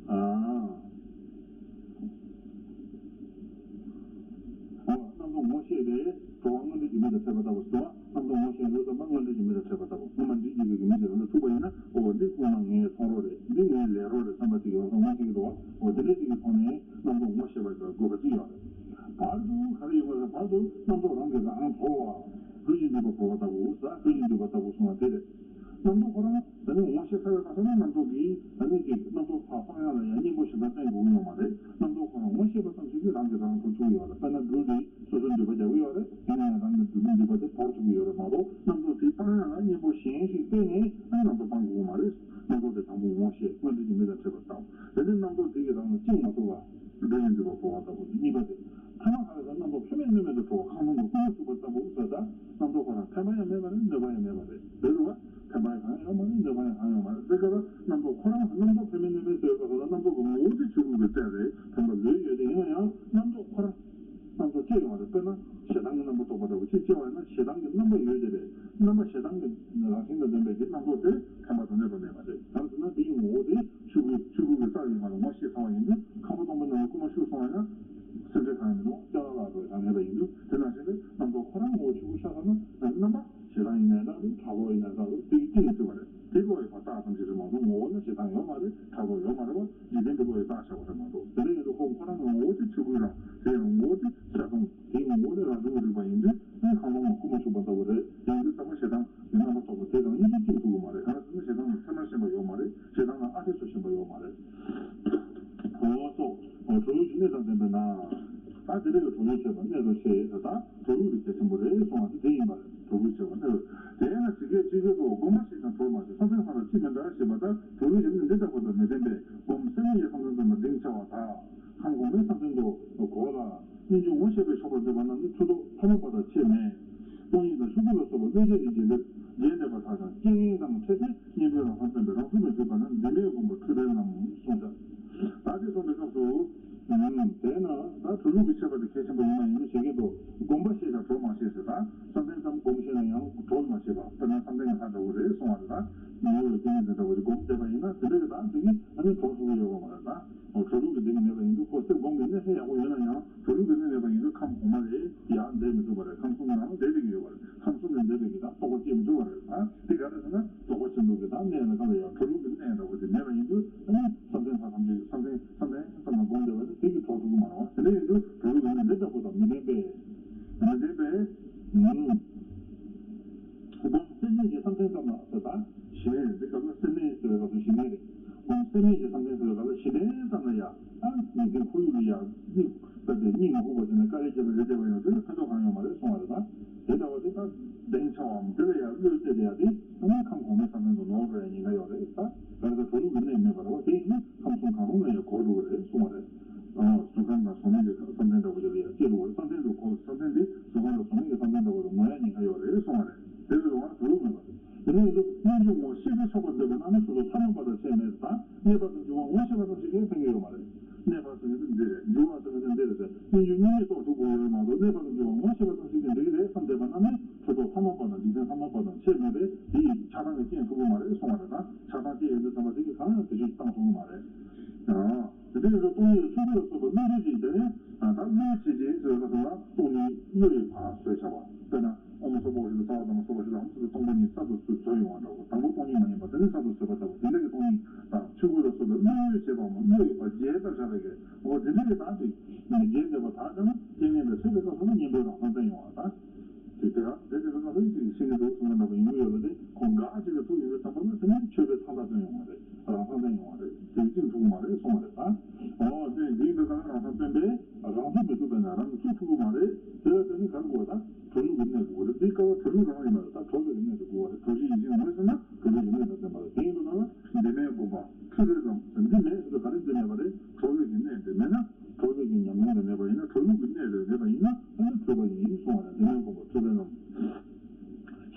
ཨ། འོ་རྣམ་རྟོག་ངོ་ཤེས་པས་གྲོལ་བ་སྔར་འདྲིས་ཀྱི་མི་དང་འཕྲད་པ་ལྟ་བུ་ཟེར་བ། རྣམ་རྟོག་ངོ་ཤེས་ཡོང་དུས་ཙམ་པ་སྔར་འདྲིས་ཀྱི་མི་དང་འཕྲད་པ་ལྟ་བུ། སྔོན་མ་འདྲིས་ཀྱི་མི་དེ་རང་ལ་ཐུག་པ་ཡིན་ན། འོ་འདི་ཁོ་ན་ངའི་ཚོང་རོགས་རེད། འདི་ངའི་ལས་རོགས་རེད་བསམ་པ་ཅིག་ཡོང་ས་ངོ་ཤེས་ཀྱི་འདུག་བ། འོ་དེ་འདྲ་ཅིག་གི་ཐོག་ནས་རྣམ་རྟོག་ངོ་ཤེས་པ་ཞིག་ལ་དགོས་པ་ཅིག་ཡོད་རེད། བར་དུ་ག་རེ་ཡོང་གི་རེད། བར་དུ་རྣམ་རྟོག་རང་གིས་རང་གྲོལ་བ། ལུས་ཀྱི་འདུས་པ་གྲོལ་བ་ལྟ་བུ་ཟེར། ལུས་ཀྱི་འདུས་པ་ལྟ་བུ་གསུངས་པ་དེ་རེད། རྣམ་རྟོག་ཁོ་རང་ད་ནི་ངོ་ཤེས་ཚར་བའི་མ་ཚར་ན་རྣམ་རྟོག་གིས་ད་ནི་ཅིག་རྣམ་རྟོག་ཕར་སྤང་ཡག་ལ་ཡང་གཉེན་པོ་གཞན་དག་བསྟེན་དགོས་ཀྱི་ཡོད་མ་རེད། རྣམ་རྟོག་ཁོ་རང་ངོ་ཤེས་པ་ཙམ་ཞིག་གིས་རང་གིས་རང་གྲོལ་ཐུབ་ཀྱི་ཡོད་རེད། དཔེར་ན་སྦྲུལ་དེ་སོ་སོའི་འདུས་པ་རྒྱག་གི་ཡོད་རེད། ཡིན་ན་ཡང་རང་གི་སྦྲུལ་པོའི་འདུས་པ་དེ་དོར་ཐུབ་ཀྱི་ཡོད་རེད་མ་གཏོགས། རྣམ་རྟོག་དེ་སྤང་ཡག་ལ་གཉེན་པོ་གཞན་ཞིག་བསྟེན་ནས་ཨ་ནི་རྣམ་རྟོག་སྤང་དགོས་ཀྱི་མ་རེད། རྣམ་རྟོག་དེ་དང་པོ་ངོ་ཤེས། སྔར་འདྲིས་ཀྱི་མི་དང་འཕྲད་པ་ལྟ་བུ། དེ་ནས་རྣམ་རྟོག་དེ་གིས་རང་ལ་བཅིངས་མ་ཐུབ་པ། ལུས་ཀྱི་འདུས་པ་གྲོལ་བ་ལྟ་བུ། གཉིས་པ་དེ། ཐ་མ་ག་རེ་ཟེར། རྣམ་རྟོག་ཕན་མེད་གནོད་མེད་དུ་གྲོལ་བ། ཁ་སློང་གི་རྐུན་མ་བཅུག་པ་ལྟ་བུ་ཟེར། ད་རྣམ་རྟོག་ཁོ་རང་ཕན་པ་ཡང་མེད་པ་རེད། གནོད་པ་ཡང་མེད་པ་རེད། རེད་རུ་བ། ཕན་པ་ཡང་གང་ཡང་ཡོད་མ་རེད། གནོད་པ་ཡང་གང་ཡང་ཡོད་མ་རེད། དེ་སྐབས་ལ་རྣམ་རྟོག་ཁོ་རང་རྣམ་རྟོག་ཕན་མེད་གནོད་མེད་ཟེར་བའི་སྐབས་སུ་ལ་རྣམ་རྟོག་གི་ངོ་བོ་དེ་ཆོས་སྐུ་གི་རྩལ་རེད། ཕན་པ་ལོས་ཡོད་དེ། ཡིན་ན་ཡང་རྣམ་རྟོག་ཁོ་རང་རྣམ་རྟོག་སྐྱེ་ཡོང་བ་རེད། དཔེར་ན་ཞེ་སྡང་གི་རྣམ་པ་རྟོགས་པ་ལྟ་བུ། ཅིག་སྐྱེ་བ་ཡིན་ན་ཞེ་སྡང་གི་རྣམ་པ་ཡོད་དེ་རེད། རྣམ་པ་ཞེ་སྡང་གི་རང་བཞིན་དང་ལྡན་པའི་གི་རྣམ་རྟོག་དེ་ཕན་པ་དང་གནོད་པ་མེད་པ་རེད། གང་ཟེར་ན་དེའི་ངོ་བོ་དེ་ཆོས་སྐུ་ཆོས་སྐུ་གི་རྩལ་ཡིན་པ་ལ་ངོ་ཤེས་ཚར་བ་ཡིན་དུས། ཁ་སྤུ་སྟོང་པའི་ནང་ལ་རྐུན་མ་བཅུག་སོང་བ་ཡིན་ན་སེམས་ཁྲལ་གང་ཡང་མི་འདུག་སྐྱག་ལ་ལ་འགྲོ་ཡང་མེད་པ་ཡིན་དུས། དེ་ནང་བཞིན་དུ་རྣམ་རྟོག་ཁོ་རང་ངོ་བོ་ཆོས་སྐུ་ཤར་ཚར་ན་རྣམ་པ་ཞེ་སྡང་ཡིན་ནའི་འདྲ་རེད། ཕྲག་དོག་ཡིན་ནའི་འདྲ་རེད། དེ་གི་གཏིང་ལ་ཚུད་པ་རེད། དེ་བློ་ཡིས་ཕར་བཏགས་ཙམ་ཞིག་རེད་མ་གཏོགས་ངོ་བོ་ལ་ཞེ་སྡང་ཡོད་མ་རེད། ཕྲག་དོག་ཡོད་མ་རེད་བ། འཇིག་རྟེན་གྱི་བློ་ཡིས་བཏགས་བཞག་པ་རེད་མ་གཏོགས། དེ་འདྲ་ཡིན་དུས་ཁོ་ཁོ་རང་གི་ངོ་བོ་དེ་ཆོས་སྐུའི་རང་། དེ་ཡང་ངོ་བོ་དེ་ཤར་སོང་། དེའི་ངོ་བོ་ནི་རང་བྱུང་གི་རིག་པ་ཡིན་དུས། ཨ་ནི་ཁ་སློང་ལ་རྐུན་མ་བཅུག་པ་ལྟ་བུ་རེད། ཡིན་དུས་ཚང་མ་ཞེ་སྡང་གི་རྣམ་པ་རྟོགས་པ་དེ་རང་ཉིད་ཀྱིས་བཅིངས་ཐུབ་ཀྱི་མ་རེད། གང་ཟེར་ན་ཞེ་སྡང་ལ་མཚན་མར་ཞེན་པ་ཡོད་མ་རེད། ཞེ་སྡང་ལ་ཨ་འཐས་སུ་ཞེན་པ་ཡོད་མ་རེད། འོ་སོ། འོ་གྲོལ་ལུགས་ཀྱི་གནད་དང་ལྡན་པས་ན། ད་དེ་འདྲ་གི་གྲོལ་ལུགས་བྱེད་པ་གནད་དུ་བྱས་ཟེར། ད་གྲོལ་ལུགས་དེ་གལ་ཆེན་པོ་རེད་གསུངས་པ་དེ་དེ་ཡིན་པ་རེད། གྲོལ་ལུགས་བྱེད་པ་གནད་དུ། དེས་ན་ཇི་སྐད་ཅི་བརྗོད་དུ། སྒོམ་པ་ཞེས་ཀྱང་གྲོལ་མ་བྱེད། བསམ་གཏན་ལྷ་དང་ཅིས་མི་འདྲ་ཞེས་པ་ལྟར། གྲོལ་ལུགས་ཀྱི་གནད་འདི་ལྟ་བུ་དང་མི་ལྡན་པས། སྒོམ་སེམས་ཉིད་ཀྱི་བསམ་གཏན་དུ་མ་གདེང་ཆ་བ་དག་ཁམས་གོང་མའི་བསམ་གཏན་དུ་གོ་ལ། སྙན་བརྒྱུད་ངོ་ཤེས་པས་ཆོག་པར་འདོད་པ་རྣམས་ནི་ཆོས་ལྡོག་ཐ་མལ་པ་དང་ཁྱད་མེད། སྟོང་ཉིད་དང་ཤུགས་ཀྱིས་ལ་སོགས་པ་བློས་བྱས་ཀྱི་རྗེས་འདེབས་རྗེས་འདེབས་པ་དག་ཀྱང་རྐྱེན་དང་འཕྲད་དེ་གཉེན་པོའི་རང་བསམ་བརྟན་པའི་རང་ཚུལ་མི་འཕྲོད་པ་ན་འདི་མའི་སྒོམ་པ་འཁྲུལ་པས་ནམ་གསུངས་ཀྱང་། ད་དེ་གསུངས་པའི་སྐབས་སུ། དེས་ན་ད་གྲོལ་ལུགས་ཀྱི་ཁྱད་པར་དེ་གལ་ཆེན་པོ་ཡིན་པ་ཡིན་ན་ཞེས་སྐད་དུ། སྒོམ་པ་ཞེས་ཀྱང་གྲོལ་མ་ཤེས་ཟེར། ད་བསམ་གཏན་ཙམ་སྒོམ་ཤེས་ན་ཡང་གྲོལ་མ་ཤེས་པ། དཔེར་ན་བསམ་གཏན་གྱི་ལྷ་འདྲ་བོ་རེད་གསུང་བ་རེད། ད་ནི་ཡོད་རྐྱེན་ངན་དེ་འདྲ་བོ་རེད། སྒོམ་བསྡད་པ་ཡིན་ན་དེ་འདྲ་གི་ད་དེ་གི་ཨ་ནི་གྲོལ་ཐུབ་ཀྱི་ཡོད་པ་མ་རེད། ད། གྲོལ་ལུགས་ཀྱི་གནས་མེད་པ་ཡིན་དུས་ཁོ་སེམས་སྒོམ་གྱི་གནས་ལྷན་ཡག་པོ་ཡོད་ན་ཡང་གྲོལ་ལུགས་ཀྱི་གནས་མེད་པ་ཡིན་དུས་ཁམས་གོང་མ་ལས་ཡར་འདས་མི་ཐུབ་པ་རེད། ཁམས་གསུམ་ནང་འདས་པའི་གི་ཡོད་པ་རེད། ཁམས་གསུམ་ནས་འདས་པའི་གི་ད་རྟོགས་པ་སྐྱེ་མི་ཐུབ་པ་རེད། ད་འདི་ག་རེ་ཟེར་ན་རྫོགས་པ་ཆེན་པོའི་གི་ད་གནས་ལ་ག་ལ་ཡང་གྲོལ་ལུགས་ཀྱི་གནས་འདྲ་པོ་དེ་མེད་པ་ཡིན་དུས་ཨ་ནི་བསམ་གཏན་ཐ་ཐམས་ཅད་བསམ་གཏན་བསམ་གཏན་ཙམ་ལ་སྒོམ་བསྡད་པ་ནི་དེ་གི་གྲོལ་ཐུབ་ཀྱི་མ་རེད་བ། དེ་འདྲ་ཡིན་དུས་གྲོལ་ལུགས་ཀྱི་གནས་འདི་ལྟ་བུ་དང་མི་ལྡན་པས། མི་ལྡན་པས། སྒོམ་སེམས་གནས་ཀྱི་བསམ་གཏན་ཙམ་ལ་ཟེར་ད་གཞི་གནས་རེད། འདི་སྐབས་ལ་སེམས་གནས་ཟེར་བའི་སྐབས་སུ་གཞི་གནས་རེད། སྒོམ་སེམས་གནས་ཀྱི་བསམ་གཏན་ཟེར་བའི་སྐབས་ལ་གཞི་གནས་ཙམ་ལ་ཡ་ཨ་ནི་དེ་ཁོར་ཡུག་ལ་ཡ་གཉིད་སད་དེ་གཉིད་མ་ཁུག་པ་བྱས་ནས་དཀའ་ལས་བརྒྱབ་པའི་རེ་བརྒྱབ་པ་ཡང་དེ་ལ་ཕན་ཐོགས་གང་ཡོད་མ་རེད་གསུང་བ་རེད། ད་དེ་ལྟ་བ་དེ་ད་གདེང་ཆ་བའམ་དེ་ལ་ཡ་བློས་གཏད་དེ་ཡ་དེ་ཨ་ནི་ཁམས་གོང་མའི་བསམ་གཏན་དུ་ནོར་འགྲོ་ཡ་ཉེན་ཁ་ཡོད་རེད། ད་ག་རེ་ད་གྲོལ་ལུགས་ཀྱི་གནས་མེད་པ་རེད་བ། དེ་ཡིན་ན་ཁམས་གསུམ་གང་རུང་ལ་ཡ་གོ་འགྲོ་གི་རེད་གསུང་བ་རེད། གཟུགས་ཁམས་དང་གཟུགས་མེད་ཀྱི་བསམ་གཏན་འདྲ་པོ་ཅིག་ལ་ཡང་སྐྱེ་འགྲོ་བ་རེད། བསམ་གཏན་དུ་གོ་བསམ་གཏན་འདི་གཟུགས་ཁམས་དང་གཟུགས་མེད་ཀྱི་བསམ་གཏན་འདྲ་པོ་དང་ནོར་ཡ་ཉེན་ཁ་ཡོད་རེད་གསུང་བ་རེད། དེ་ཚོའི་དབང་གྲུབ་མེད་པ་རེད། དེ་ནས་ཡིན་དུས་སྙོམས་འཇུག་ངོ་ཤེས་པས་ཆོག་པར་འདོད་པ་རྣམས་ནི་སོ་སོ་ཐ་མལ་པ་དང་ཁྱད་མེད་དང་གནས་པ་ཙམ་གྱི་དབང་ངོ་ཤེས་པ་ཙམ་ཞིག་གིས་ཕན་གྱི་ཡོད་མ་རེད། གནས་པ་ཟེར་མཁན་དེ་འདི་རེད། འཇུག་པ་ཟེར་མཁན་དེ་འདི་རེད་ཟེར། སྙོམས་འཇུག་གཉིས་མེད་རྟོགས་གྲུབ་དགོས་ཡོད་མ་གཏོགས་གནས་པ་ཙམ་གྱི་དབང་ངོ་ཤེས་པ་ཙམ་ཞིག་གིས་འགྲིག་གི་རེད་བསམ་བསྡད་པ་རྣམས་ནི་ཕྲག་དོག་ཐ་མལ་པ་དང་འཇིག་རྟེན་ཐ་མལ་པ་དང་ཁྱད་མེད་པས་དེ་ཡི་ཆགས་སྡང་གི་རྐྱེན་ཐུབ་ཀྱི་མ་རེད་གསུང་བ་རེད། ད་ཆགས་སྡང་སྐྱེ་ཡོང་དུས་ཙམ་པ་དེ་གིས་གང་ཡང་དེ་བཞིན་བཏང་ཐུབ་ཀྱི་མ་རེད། ཡང་། དེ་འདྲ་ཡིན་ཙང་སྟོང་ཉིད་ཆོས་སྐུ་ལ་སོགས་པ་བློས་བྱས་ཤིང་དེ་ནས་ད་བློས་བྱས་ཤིང་ཟེར་བའི་སྐབས་སུ་ལ་སྟོང་ཉིད་བློ་ཡིས་ཕར་བཟོས་བྱ་བ། དཔེར་ན་ཨོཾ་སྭ་བྷཱ་ཧཱ་ཤུ་ལ་རྩ་བ་དང་པོ་སྭ་བྷཱ་ཤུ་ལ་ཧཱུྃ་ཟེར་དུས་སྟོང་པ་ཉིད་གསར་དུ་བཟོས་བཟོས་ཡོང་བ་འདྲ་བོ། དང་པོ་སྟོང་ཉིད་མ་ཡིན་པ་དེ་ནས་གསར་དུ་བཟོས་པ་ལྟ་བུ་དེ་འདྲ་གི་སྟོང་ཉིད་དང་ཆོས་སྐུ་ལ་སོགས་པའི་བློས་བྱས་པའམ་བློ་ཡིས་ཕར་བརྗེས་བཏབ་བཞག་པའི་གི་འོ་དེ་འདྲ་གི་དག་ཅིག་རྗེས་འདེབས་པ་དག་ཀྱང་རྐྱེན་ངན་དང་འཕྲད་པའི་སྐབས་སུ་ནི་གཉེན་པོའི་རང་མཚང་བསྟན་ཡོང་བ་དང་། དེ་དེ་རང་དེ་དེ་ཚོ་ཁ་སང་ཅིག་ཤེས་ཀྱི་འདུག་གསུངས་ན་འདྲ་པོ་ཡིན་གྱི་ཡོད་པ་དེ་ཁོང་འགའ་ཅིག་ལ་ཐུག་ཡོད་པའི་བསམ་པ་ལ་དེ་ནི་ཆོས་པའི་མཚང་རྟགས་སྟོན་ཡོང་བ་རེད། རང་མཚང་བསྟན་ཡོང་བ་རེད། དེ་བཅིངས་ཐུབ་ཀྱི་མ་རེད་གསུངས་པ་རེད་ད། འོ་དེ་འདི་ཡིན་པའི་ཁར་རང་མཚང་སྟོན་པས་རང་ཚུགས་མི་ཐུབ་པས་ན་རང་གིས་ཚུགས་ཐུབ་ཀྱི་མ་རེད། དེ་ལ་བརྟེན་ནས་ག་རེ་དགོས་པ་ད་གྲོལ་ལུགས་ཀྱི་གནས་དགོས་པ་རེད། འདི་སྐབས་ལ་གྲོལ་ལུགས་རང་ཡིན་པ་རེད། ད་གྲོལ་བའི་གནས་དེ་དགོས་པ་རེད། གྲོལ་བྱེད་ཡིད་བཞིན་ངོས་ཟིན་ན་གྲོལ་ལུགས་ཀྱི་གནས་དང་ལྡན་པ་རེད། དེ་ཡིན་པའི་ཁར་འདི་མེད་དགོས་པ་འཁྲུལ་པའི་ལམ་འདི་མེད་ཟེར་དུས་ག་རེ་འདི་མེད་པ་རེད། གྲོལ་བའི་གི་གནས་དེ་མེད་ན། གྲོལ་བའི་གི་ཉམས་མྱོང་དེ་མེད་པ་ཡིན་ན་གྲོལ་ལུགས་ཀྱི་གནས་དེ་མེད་པ་ཡིན་ན་ཨ་ནི་འཁྲུལ་པ་ཡིན་གསུང་བ་ལ་འདི་མེད་དགོས་པ་འཁྲུལ་པའི་ལམ།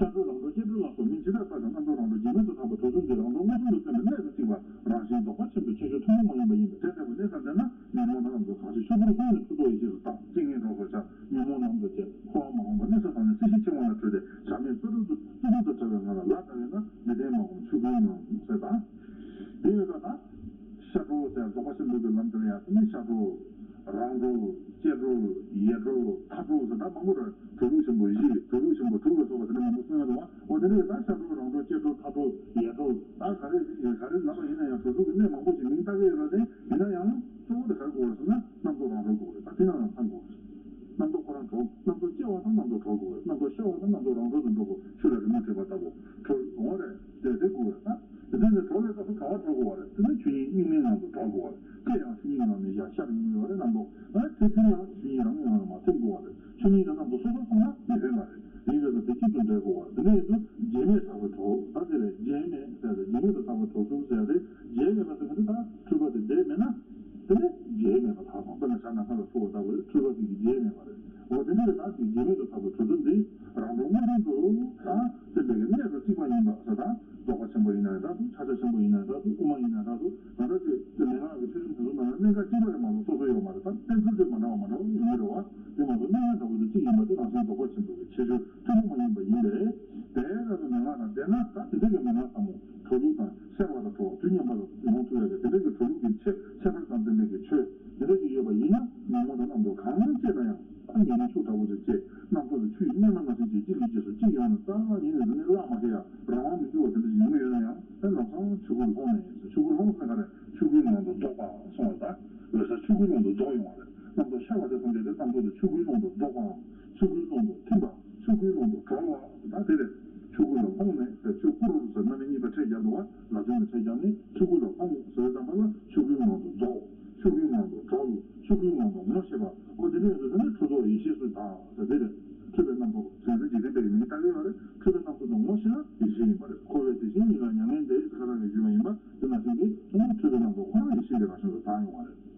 ཤར་གྲོལ་རང་གྲོལ་སྐྱེ་གྲོལ་ལ་སོགས་མིང་ཇི་ལྟར་བཏགས་ཀྱང་རྣམ་རྟོག་རང་གྲོལ་རྗེས་མེད་དུ་ཐར་པ་གྲོལ་ཚུལ་འདི་རང་གྲོལ་མངོན་སུམ་དུ་སྟོན་པའི་གནད་དུ་བརྩིས་པ་རང་བཞིན་རྫོགས་པ་ཆེན་པོའི་ཁྱད་ཆོས་ཐུན་མོང་མ་ཡིན་པ་ཡིན་པས་དེ་ལྟ་བུའི་གནས་སར་བསྡད་ན་ཉོན་མོངས་དང་རྣམ་རྟོག་གང་ཞིག་ཆོས་སྐུར་ལྷུང་ནས་འཁྲུལ་རྟོག་ཡེ་ཤེས་སུ་དག་རྐྱེན་ངན་གྲོགས་སུ་འཆར། ཉོན་མོངས་རྣམ་རྟོག་བཅས་འཁོར་བ་མ་འོངས་པ་གནས་སུ་དང་ནི་སྲིད་ཞིའི་འཆིང་བ་ལ་འཁྲུལ་ཏེ་བྱར་མེད་རྩོད་གྲུབ་ཏུ་རྩོད་གྲུབ་ཏུ་བྲལ་བའི་ངང་ལ་ལ་བཟླ་བས་ན་མི་བདེན་མ་བསྒོམ་ཆོས་སྐུའི་ངང་ཟེར་དང་། དེ་ཡོད་ད་ལྟ། ཤར་གྲོལ་ཟེར་རྫོགས་པ་ཆེན་པོའི་གི་ལམ་དེ་ལ་ཡང་དེ་ནི་ཤར་གྲོལ། རང་གྲོལ། སྐྱེ་གྲོལ། ཡེ་གྲོལ། མཐའ་གྲོལ་ཟེར་ད་མང་པོ་རེད། གྲོལ་ལུགས་ཆེན་པོ་བཞི། གྲོལ་ལུགས་ཆེན་པོ་དྲུག་ལ་སོགས་པ་དེ་འདྲ་མང་པོ་གསུངས་ཡོད་འདུག་བ། འོ་དེ་འདྲ་ཡོད་ད་ཤར་གྲོལ་རང་གྲོལ་སྐྱེ་གྲོལ་མཐའ་གྲོལ་ཡེ་གྲོལ་ད་ག་རེ་ག་རེ་ལབ་པ་ཡིན་ན་ཡང་གྲོལ་ལུགས་ཀྱི་གནས་མང་པོ་ཞིག་མིང་བཏགས་ཀྱི་ཡོད་རེད་དེ་ཡིན་ན་ཡང་གཙོ་བོ་དེ་ག་རེ་དགོས་རེད་ཟེར་ན་རྣམ་རྟོག་རང་གྲོལ་དགོས་རེད། ད་དེ་ན་ཡང་མཚམས་དགོས་རེད། རྣམ་རྟོག་ཁོ་རང་གྲོལ། རྣམ་རྟོག་སྐྱེ་བ་དང་རྣམ་རྟོག་གྲོལ་དགོས་རེད། རྣམ་རྟོག་ཤར་བ་དང་རྣམ་རྟོག་རང་གྲོལ་དུ་འགྲོ་དགོས། ཆུ་ལ་རི་མོ་བྲིས་པ་ལྟ་བུ་གྲོལ་འོང་བ་རེད། དེ་དེ་དགོས་རེད་ད། དེ་དོན་དེ་གྲོལ་བའི་སྐབས་སུ་ག་བ་གྲོལ་དགོས་པ་རེད། དེ་ནི་ཆོས་ཉིད་དབྱིངས་མིན་ངང་དུ་གྲོལ་དགོས་པ་རེད། སྐྱེ་ཡང་ཆོས་ཉིད་ངང་ནས་ཡར་ཤར་ཡོང་གི་ཡོད་རེད། རྣམ་རྟོག་ཨ་དེ་ཐིམ་ཡང་ཆོས་ཉིད་རང་གི་ངང་ལ་མ་ཐིམ་དགོས་པ་རེད། ཆོས་ཉིད་དང་རྣམ་རྟོག་སོ་སོར་སོང་ན་མི་ཕན་པ་རེད། དེ་ཡིན་དུས་དེ་གཅིག་ཏུ་འབྲེལ་དགོས་པ་རེད། དེ་འདྲ་ཡིན་དུས་རྗེས་མེད་དྲག་པོའི་གྲོལ་ད་དེ་རེད། རྗེས་མེད་ཟེར་ཏེ་རྗེས་མེད་དུ་དྲག་པོའི་གྲོལ་ཚུལ་ཟེར་ཏེ་རྗེས་མེད་པ་ཟེར་མཁན་དེ་ད་འཁྲུལ་པ་དེ་འདས་མེད་ན་དེ་ནི་རྗེས་མེད་པ་དག་དང་དཔེར་ན་ཞག་ན་ཁ་ལ་འཁྲུལ་བ་ལྟ་བུ་རེད། འཁྲུལ་པ་དེ་གི་རྗེས་མེད་པ་རེད། འོ་དེ་འདྲ་ཡོད་ད་དེ་རྗེས་མེད་དུ་དྲག་པོའི་གྲོལ་ཚུལ་འདི་རང་གྲོལ་མངོན་སུམ་དུ་ད་སེམས་པའི་གི་གནས་སུ་བརྩིགས་པ་ཡིན་པ་ཟེར་ད། རྫོགས་པ་ཆེན་པོ་ཡིན་ན་ཡང་འདྲ་འདུག་ཕྱག་རྒྱ་ཆེན་པོ་ཡིན་ན་ཡང་འདྲ་འདུག་དབུ་མ་ཡིན་ན་ཡང་འདྲ་འདུག་ང་ཚོ་ཚོས་དེ་མན་ངག་གི་ཐོས་བསམ་ཟེར་ཚུལ་ནང་ལ་གནད་འགག་གཅིག་པ་རེད་མ་གཏོགས་སོ་སོ་ཡོད་མ་རེད། ད་བསྟན་ཚུལ་དེ་མ་འདྲ་བ་མ་འདྲ་བ་ཡོང་གི་རེད་བ། དེ་མ་གཏོགས་གནད་འགག་འདྲ་བོ་དེ་གཅིག་ཡིན་པ་དེ་རང་བཞིན་རྫོགས་པ་ཆེན་པོའི་གི་ཁྱད་ཆོས་ཐུན་མོང་མ་ཡིན་པ་ཡིན་པས། དེ་ལྟ་བུའི་མན་ངག་དང་ལྡན་ན་ད་དེ་འདྲ་གི་མན་ངག་ཟབ་མོ་གྲོལ་ལུགས་དང་ཤར་བ་དང་གྲོལ་བ་དུས་མཉམ་པ་ལ་ཡོང་ཐུབ་ཡ་གི་དེ་འདྲ་གི་གྲོལ་ལུགས་ཀྱི་ཆེ་ཁྱད་པར་དང་ལྡན་པའི་གི་ཆོས་དེ་འདྲ་ཞིག་ཡོད་པ་ཡིན་ན་ཉོན་མོངས་དང་རྣམ་རྟོག་གང་སྐྱེས་ན་ཡང་ད་ཉེ་རིང་ཕྱུགས་འདྲ་བོ་ཞིག་སྐྱེས། རྣམ་རྟོག་དང་ཆོས་ཉིད་སྙེད་མ་ནང་བཞིན་གྱི་གཅིག་གིས་གཅིག་སུ་གཅིག་ཡོང་ནས་རྩ་བ་ཉིད་ནས་འདི་ནི་བརླག་མ་ཤེས་ཡ་རང་དབང་མི་འགྱུར་བ་དེ་འདྲ་ཞིག་ཡོང་གི་ཡོད་ན་ཡང་ད་ལམ་སང་ཆོས་སྐུར་ལྷུང་ནས་ཆོས་སྐུར་ལྷུང་ཟེར་ན་ག་རེ་ཆོས་སྐུའི་ངང་དུ་རྫོགས་པ་སོང་བ་ད་འོད་གསལ་ཆོས་སྐུའི་ཀློང་དུ་རྫོགས་ཡོང་བ་རེད། རྣམ་རྟོག་ཤར་བ་དེ་ཐམས་ཅད་དེ་རྣམ་རྟོག་དེ་ཆོས་སྐུའི་ཀློང་དུ་རྫོགས་པའམ་ཆོས་སྐུའི་ཀློང་དུ་ཐིམ་པ་ཆོས་སྐུའི་ཀློང་དུ་གྲོལ་བ་ད་དེ་རེད། ཆོས་སྐུ་ལ་ལྷུང་ནས་ཆོས་སྐུ་རུ་ཟེར་རྣམ་དབྱེ་གཉིས་པ་ཕྲད་རྒྱབ་འདུག་བ། ལ་དོན་ལ་ཕྲད་རྒྱབ་ནས་ཆོས་སྐུ་ལ་ལྷུང་ཟེར་བའི་བསམ་པ་ལ་ཆོས་སྐུའི་ངང་དུ་རྫོགས། ཆོས་སྐུའི་ངང་དུ་གྲོལ། ཆོས་སྐུའི་ངང་དུ་ངོ་ཤེས་པ། འོ་དེ་འདྲ་ཡིན་དུས་དེ་ནི་འཁྲུལ་རྟོག་ཡེ་ཤེས་སུ་དག་ཟེར་དེ་རེད། འཁྲུལ་པའི་རྣམ་རྟོག་དོན་དུ་འཇིག་རྟེན་པའི་མིང་བཏགས་ཡོད་པ་རེད། འཁྲུལ་པའི་རྣམ་རྟོག་དང་ངོ་ཤེས་ན་ཡེ་ཤེས་ཡིན་པ་རེད། འཁོར་བའི་དེ་བཞིན་ཉིད་ལ་མྱ་ངན་འདས་ཟེར་ཁ་ཐག་གིས་བརྗོད་པ་ཡིན་པ་དེ་ནང་བཞིན་གྱི་དེ་ནི་འཁྲུལ་པའི་རྣམ་རྟོག་ཁོ་རང་ཡེ་ཤེས་ཀྱི་རང་བཞིན་དུ་དག་ཡོང་བ་རེད།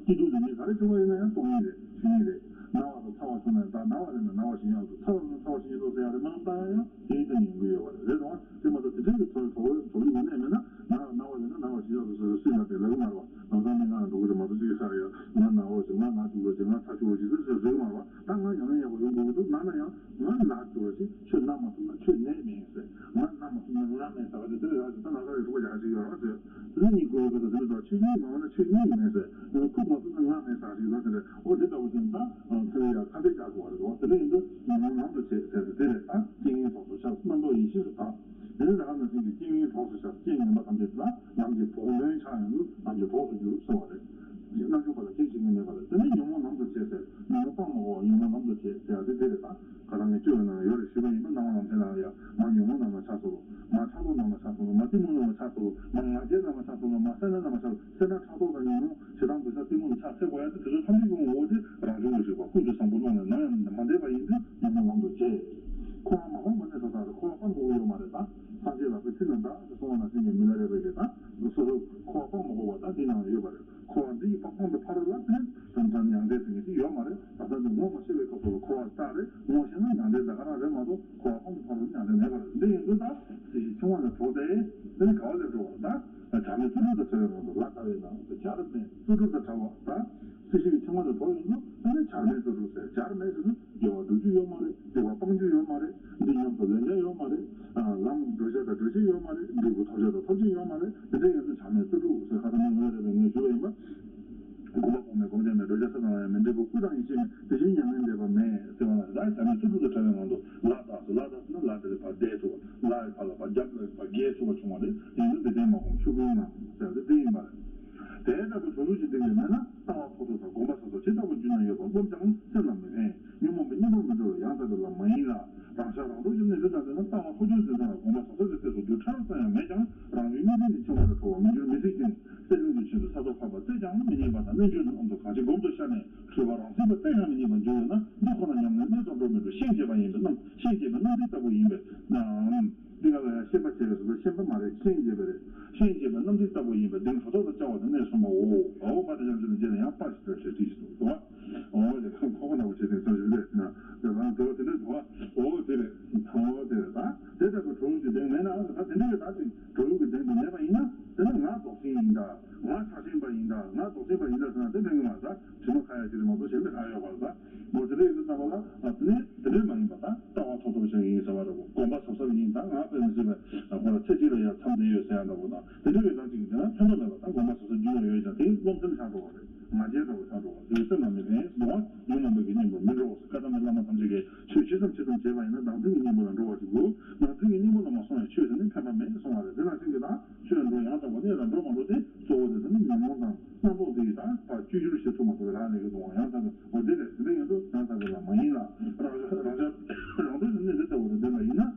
སྐྱེ་འགྲོ་ལུས་ངན་ག་རེ་བྱུང་བ་ཡིན་ན་ཡང་སྟོང་ཉིད་རེད། ཆོས་ཉིད་རེད། ན་བ་དང་ཚ་བ་བྱུང་ན་ཡང་ད་ན་བ་རེད་ན་ན་བ་ཞིག་ཡོང་དུས་ཚ་བ་རེད་ན་ཚ་བ་ཞིག་ཡོང་དུས་ཟེར་ཡ་རེད་མ་གཏོགས་ཡང་དེའི་སྟེང་ཡོང་གི་ཡོད་པ་རེད། རེད་དང་དེ་མ་གཏོགས་དེ་འདྲའི་གི་གྲོལ་གྲོལ་གྲོལ་ཡོང་གནས་མེད་ན་ན་ན་བ་རེད་ན་ན་བ་ཞིག་ཡོང་དུས་ཟེར་ཟེར་སུས་ལབ་པའི་ལབ་གི་མ་རེད་བ། ལམ་སང་ནས་ང་ལ་འགྲོ་གི་རེད་མ་གཏོགས་ཅིག་ས་རེད་ཡ་ང་ན་འོ་ཞིག་ང་ན་བཅུག་རོགས་ཞིག་ང་ཚ་བཅུག་རོགས་ཞིག་ཟེར་ཟེར་གི་མ་རེད་བ། ད་ང་ཡང་ན་ཡག་པོ་ཡོང་དགོས་ཀྱི་འདུག་ན་ན་ཡང་ང་ན་བཅུག་རོགས་ཞིག་ཁྱོད་ན་མ་ཐུབ་ན་ཁྱོད་ནད་མེད་ཟེར། ང་ན་མ་ཐུབ་ན་ང་མེད་ཟེར་བ་དེ་དེ་ལ་ཡང་ད་ང་ཚ་རེད་རུ་བ་ཡག་ཞིག་ཡོད་རེད་བ་ཟེར། དེ་ནི་གཉིས་དགོས་ཀྱི་འདུག་དེ་ནི་ད་ཆོས་ཉིད་མ་འོངས་ན་ཆོས་ ཡིན་མེད་ཟེར། ཁུག་མ་སོང་ན་ང་མེད་ཟེར་ཞིག་ལ་ཟེར། འོ་དེ་ལྟ་བུ་ཅན་ད་ཚེ་རིང་ཡ་ཁ་འདོན་རྒྱག་དགོས་པ་རེད་དོ། དེ་འདྲ་ཡིན་དུས་ཉོན་མོངས་ལམ་དུ་བྱེད་ཟེར་དེ་རེད། ད་རྐྱེན་ངན་ཚོགས་སུ་ཤར། རྣམ་རྟོག་ཡེ་ཤེས་སུ་དག། དེ་ནི་ད་ག་ནང་བཞིན་གྱི་རྐྱེན་ངན་གྲོགས་སུ་ཤར། རྐྱེན་ངན་པ་ཐམས་ཅད་ལ་ལམ་གྱི་བོགས་འདོན་ཆགས་ཡོང་དུས་ལམ་གྱི་གྲོགས་སུ་འགྱུར་ཟེར་བ་རེད། རྣལ་འབྱོར་པ་ལ་ཁྱད་ཆོས་ངེས་མེད་པ་རེད། དེ་ནི་ཉོན་མོངས་ལམ་དུ་བྱེད་ཟེར། ཉོན་མོངས་སྤང་མི་དགོས་པ། ཉོན་མོངས་ལམ་དུ་བྱེད་ཟེར་ཡ་དེ་དེ་རེད། ད་ག་ད་ངས་བཅོས་པའི་ནང་ཡོད་རེད། ཞུས་པ་ཡིན་པ། སྣང་བ་ལམ་སེང་ལ་ཡ་མ་ཉོན་མོངས་རྣམས་ལ་ཆགས་སོ། མ་ཕྲག་དོག་རྣམས་ལ་ཆགས་སོ། མ་གཏི་མུག་རྣམས་ལ་ཆགས་སོ། མ་ང་རྒྱལ་རྣམས་ལ་ཆགས་སོ། མ་སེར་སྣ་རྣམས་ལ་ཆགས་སོ། སེར་སྣ་ཕྲག་དོག་དང་ཉོན་མོངས་ཞེ་སྡང་འདོད་ཆགས་གཏི་མུག་ལ་ཆགས་སེ་དགོས་ཡ་དེ་དེ་ཚོ་ཐམས་ཅད་ཀྱི་ངོ་བོ་དེ་རང་བྱུང་གི་རིག་པ་ཀུན་ཏུ་བཟང་པོ་ཀློང་ནས་ནམ་ཡང་མ་འདས་པ་ཡིན་དུས་ཉོན་མོངས་ལམ་དུ་བྱེད། འཁོར་བ་མ་སྤངས་པ་ནི་སོ་སོ་རེད། འཁོར་བ་སྤང་དགོས་ཀྱི་ཡོད་མ་རེད། ད་སངས་རྒྱས་ལག་པའི་མཐིལ་ནས་འདའ་ཟེར་གསུངས་པ་ནང་བཞིན་གྱི་མི་ལ་རས་པའི་གི་ད་སོ་སོ་འཁོར་བ་སྤང་མ་དགོས་པ་ད་འདི་ནང་ཡོད་པ་རེད། འཁོར་བ་འདི་ཡི་བག་སྤངས་པའི་ཕ་རོལ་ལ་དེ་ནི་དམ་དམ་མྱང་འདས་ཟེར་མཁན་ཅིག་ཡོད་མ་རེད། ད་ལྟ་འདི་ངོ་མ་ཤེས་པའི་སྐབས་སུ་ལ་འཁོར་བ་རྟག་རེད། ངོ་ཤེས་ན་མྱང་འདས་ད་ག་རང་རེད་མ་གཏོགས་འཁོར་བ་སྤངས་པའི་ཕ་རོལ་མྱང་འདས་མེད་པ་རེད། འདི་ཡིན་དུས་ད་སྲིད་ཞི་འཆིང་བ་ལས་གྲོལ་ཏེ་དེ་ནི་ག་བ་ལས་གྲོལ་བ་རེད། ད་བྱར་མེད་བརྩོན་འགྲུས་དང་བྲལ་བའི་ངང་དུ་ལ་ལྟ་བའི་ནང་དུ་བྱར་མེད་བརྩོན་འགྲུས་དང་བྲལ་བ་ད་སྲིད་ཞི་གི་འཆིང་བ་ལས་གྲོལ་ཡོང་དུས་ད་ནི་བྱར་མེད་བརྩོན་འགྲུས་ཟེར། བྱར་མེད་ཟེར་དུས། དགེ་བ་སྒྲུབ་རྒྱུ་ཡོད་མ་རེད། སྡིག་པ་སྤང་རྒྱུ་ཡོད་མ་རེད། འདི་སྙམ་དུ་ལེན་རྒྱུ་ཡོད་མ་རེད། ཨ་ལམ་བགྲོད་བྱ་དང་བགྲོད་བྱེད་ཡོད་མ་རེད། འབྲས་བུ་ཐོབ་བྱ་དང་ཐོབ་བྱེད་ཡོད་མ་རེད། དེ་འདྲ་ཡིན་ཙང་བྱར་མེད་བརྩོན་འགྲུས་ཟེར་ཁ་ཏ་མི་ངོས་རེད་པས་ངས་ཞུས་པ་ཡིན་པ། སྒོམ་པ་སྤོང་མེད་སྒོམ་རྒྱག་མེད། བགྲོད་བྱ་ས་དང་ལ་ཡང་མེད། འབྲས་བུ་ཀུན་དང་ཡེ་ཤེས་མེད། དེ་བཞིན་མྱ་ངན་འདས་པ་མེད་ཟེར་བ་ལ་རེད། ད་བྱར་མེད་བརྩོན་འགྲུས་དང་བྲལ་བའི་ངང་དུ་ལ་དྭགས་སུ། ལ་དྭགས་སུ་ན་ལ་དེ་ལས་ཕར་འདས་ཐུབ་པ། ལ་ཡི་ཕར་ལ་ཕར་རྒྱབ་ལ་ཕར་རྒལ་ཐུབ་པ་བྱུང་བ་རེད། ཡིན་ན་འདི་ལྡན་མ་སྒོམ་ཆོས་ཀུན་ངང་ཟེར་བ་དེ་འདི་ཡིན་པ་རེད། དེ་ལྟ་བུ་གྲོལ་ལུགས་ཀྱི་སྡིག་པའི་མེད་ན། ལྟ་བ་མཐོ་མཐོ་དང་སྒོམ་པ་ཟབ་ཟབ་ཇི་ལྟ་བུ་བགྱིས་ན་ཡོད་པ་རློམ་ཀྱང་སེམས་ལ་མི་ཕན། ཉོན་མོངས་པའི་གཉེན་པོར་མི་འགྲོ་བས་ཡང་དག་པའི་ལམ་མ་ཡིན་ལ། རང་ཤར་རང་གྲོལ་གྱི་གནས་དེ་དང་ལྡན་ན་ལྟ་བ་མཐོ་འགྱུར་འཛིན་སྟངས་ལ་སྒོམ་པ་ཟབ་ཟབ་ཀྱི་རྟེན་གསུམ་རྡུལ་ཕྲ་རབ་ཙམ་ཡང་མེད་ཀྱང་རང་བཞིན་གཉིས་ལྡན་གྱི་འཆིང་བ་ལས་གྲོལ་བ་མི་འགྱུར་མི་སྲིད་ཅིང་། སེམས་རྒྱུད་དུ་ཆེད་དུ་ས་ཐོབ་འཕགས་པ་བཙལ་ཀྱང་མི་རྙེད་པ་དང་། རྣལ་འབྱོར་དུ་ཨ་མདོ་གང་ཆེ་སྒོམ་དུ་ཤར་ནས་འཁྲུལ་པ་རང་མཚན་པ་བཙལ་ཡང་མི་རྙེད་པར་འགྱུར་བས་ན་འདི་ཁོ་ན་ཉམས་ལེན་གནད་དུ་འགྲོ་མི་འགྲོ་ཤན་འབྱེད་པ་ཡིན་པས་རྣམ་ཤན་འབྱེད་པའི་རྣམ་ཐར་ལྟ་བུ་ཡིན་པས་ན། འདི་ག་ལ་ཡང་ཤན་པ་བྱས་པའི་བཟོ་འདྲ། ཤན་པ་མ་རེད། ཤན་འབྱེད་པ་རེད། ཤན་འབྱེད་པའི་རྣམ་ཐར་ལྟ་བུ་ཡིན་པས་གདེང་གྲོལ་ཐབས་ལ་བཅའ་བ་དེ་གནད་གསུམ་པའོ། འོ་པ་དེ་ཡང་ཅི་ལ་བྱས་ན་ཡང་པ་ཞིག་ཏུ་བྱེད་ཀྱི་འདུག་འོ་དེ་ཁོ་ཁོ་ན་བོ་བྱེད་དེ་ཙམ་ཞིག་རེད་ན། དེ་རང་དེ་བ་དེ་འདྲ་འདུག་འོ་དེ་རེད། འོ་དེ་རེད། ད་དེ་ལྟ་བུ་གྲོལ་ལུགས་ཀྱི་གདེང་མེད་ན། ད་དེ་འདྲ་ཡོད། ད་ཅིག་གྲོལ་ལུགས་ཀྱི་གདེང་དེ་མེད་པ་ཡིན་ན་དེ་ནི་ང་རྫོགས་ཆེན་ཡིན་ད། ང་ཕྱག་ཆེན་པ་ཡིན་ད། ང་རྫོགས་ཆེན་པ་ཡིན་ད་ཟེར་ན་དེ་ཕན་གི་མ་རེད། ད་དྲི་མ་ཁ་ཡ་ཞིག་རེད་མ་གཏོགས་གཞན་དེ་ག་ཡོད་པ་རེད། ད་འོ་དེ་འདྲ་ཡོད་དུས་ཙམ་པ་ལ་དེ་ནི་དེ་འདྲ་མ་ཡིན་པ། ད་ལྟ་བ་མཐོ་མཐོ་ཞིག་ཡིན་ཟེར་བ་འདྲ་པོ། སྒོམ་པ་ཟབ་ཟབ་ཡིན། ད་ང་དཔེ་མི་སྲིད་པའི་ཁོ་ལ་ཚེ་གཅིག་ལ་ཡར་མཚམས་བསྡད་ཡོད་ཟེར་ཡ་འདྲ་པོ་དང་། དེ་འདྲ་ཡོད་ཙང་ཅིག་དེ་ན་ཕན་ཐོགས་མེད་པ། ད་སྒོམ་པ་ཟབ་ཟབ་རྒྱུན་ལ་ཡོད་ཀྱང་དེ་རློམ་སེམས་ཆགས་འགྲོ་བ་རེད། ང་རྒྱལ་འདྲ་པོ་ཆགས་འགྲོ་བ་རེད། སེམས་ལ་མི་ཕན་ཟེར་བ། ཉོན་མོངས་པའི་གི་གཉེན་པོར་མི་འགྲོ་ཟེར། བཀའ་གདམས་པའི་བླ་མ་ཐམས་ཅད་ཀྱིས་ཆོས་ཇི་ཙམ་ཇི་ཙམ་བྱས་པ་ཡིན་ན་ནང་དོན་གྱི་གཉེན་པོ་ལ་འགྲོ་བ་ཅིག་དགོས། ནང་དོན་གྱི་གཉེན་པོ་ལ་མ་སོང་བའི་ཆོས་དེ་ནི་ཕན་པ་མེད་གསུང་བ་རེད། དེ་ནང་བཞིན་གྱི་ད་ཆོས་འགྲོ་ཡང་དག་པ་གནས་ལ་འགྲོ་མ་འགྲོ་དེ་གཙོ་བོ་དེ་ད་ནི་ཉོན་མོངས་དང་རྣམ་རྟོག་དེ་ཡིས་ད་ཕར་བཅོས་བསྒྱུར་བྱེད་ཐུབ་མ་ཐུབ་རང་ལས་ཀྱི་གཏོང་བ་ཡང་དག་པའི། འོ་དེ་རེད། དེ་འདྲ་ཡིན་དུས་ཡང་དག་པའི་ལམ་མ་ཡིན་ལ། རང་རང་རང་རང་གྲོལ་གྱི་གནས་དེ་ལྟ་བུ་རེད། དེ་འདྲ་ཡིན་ན།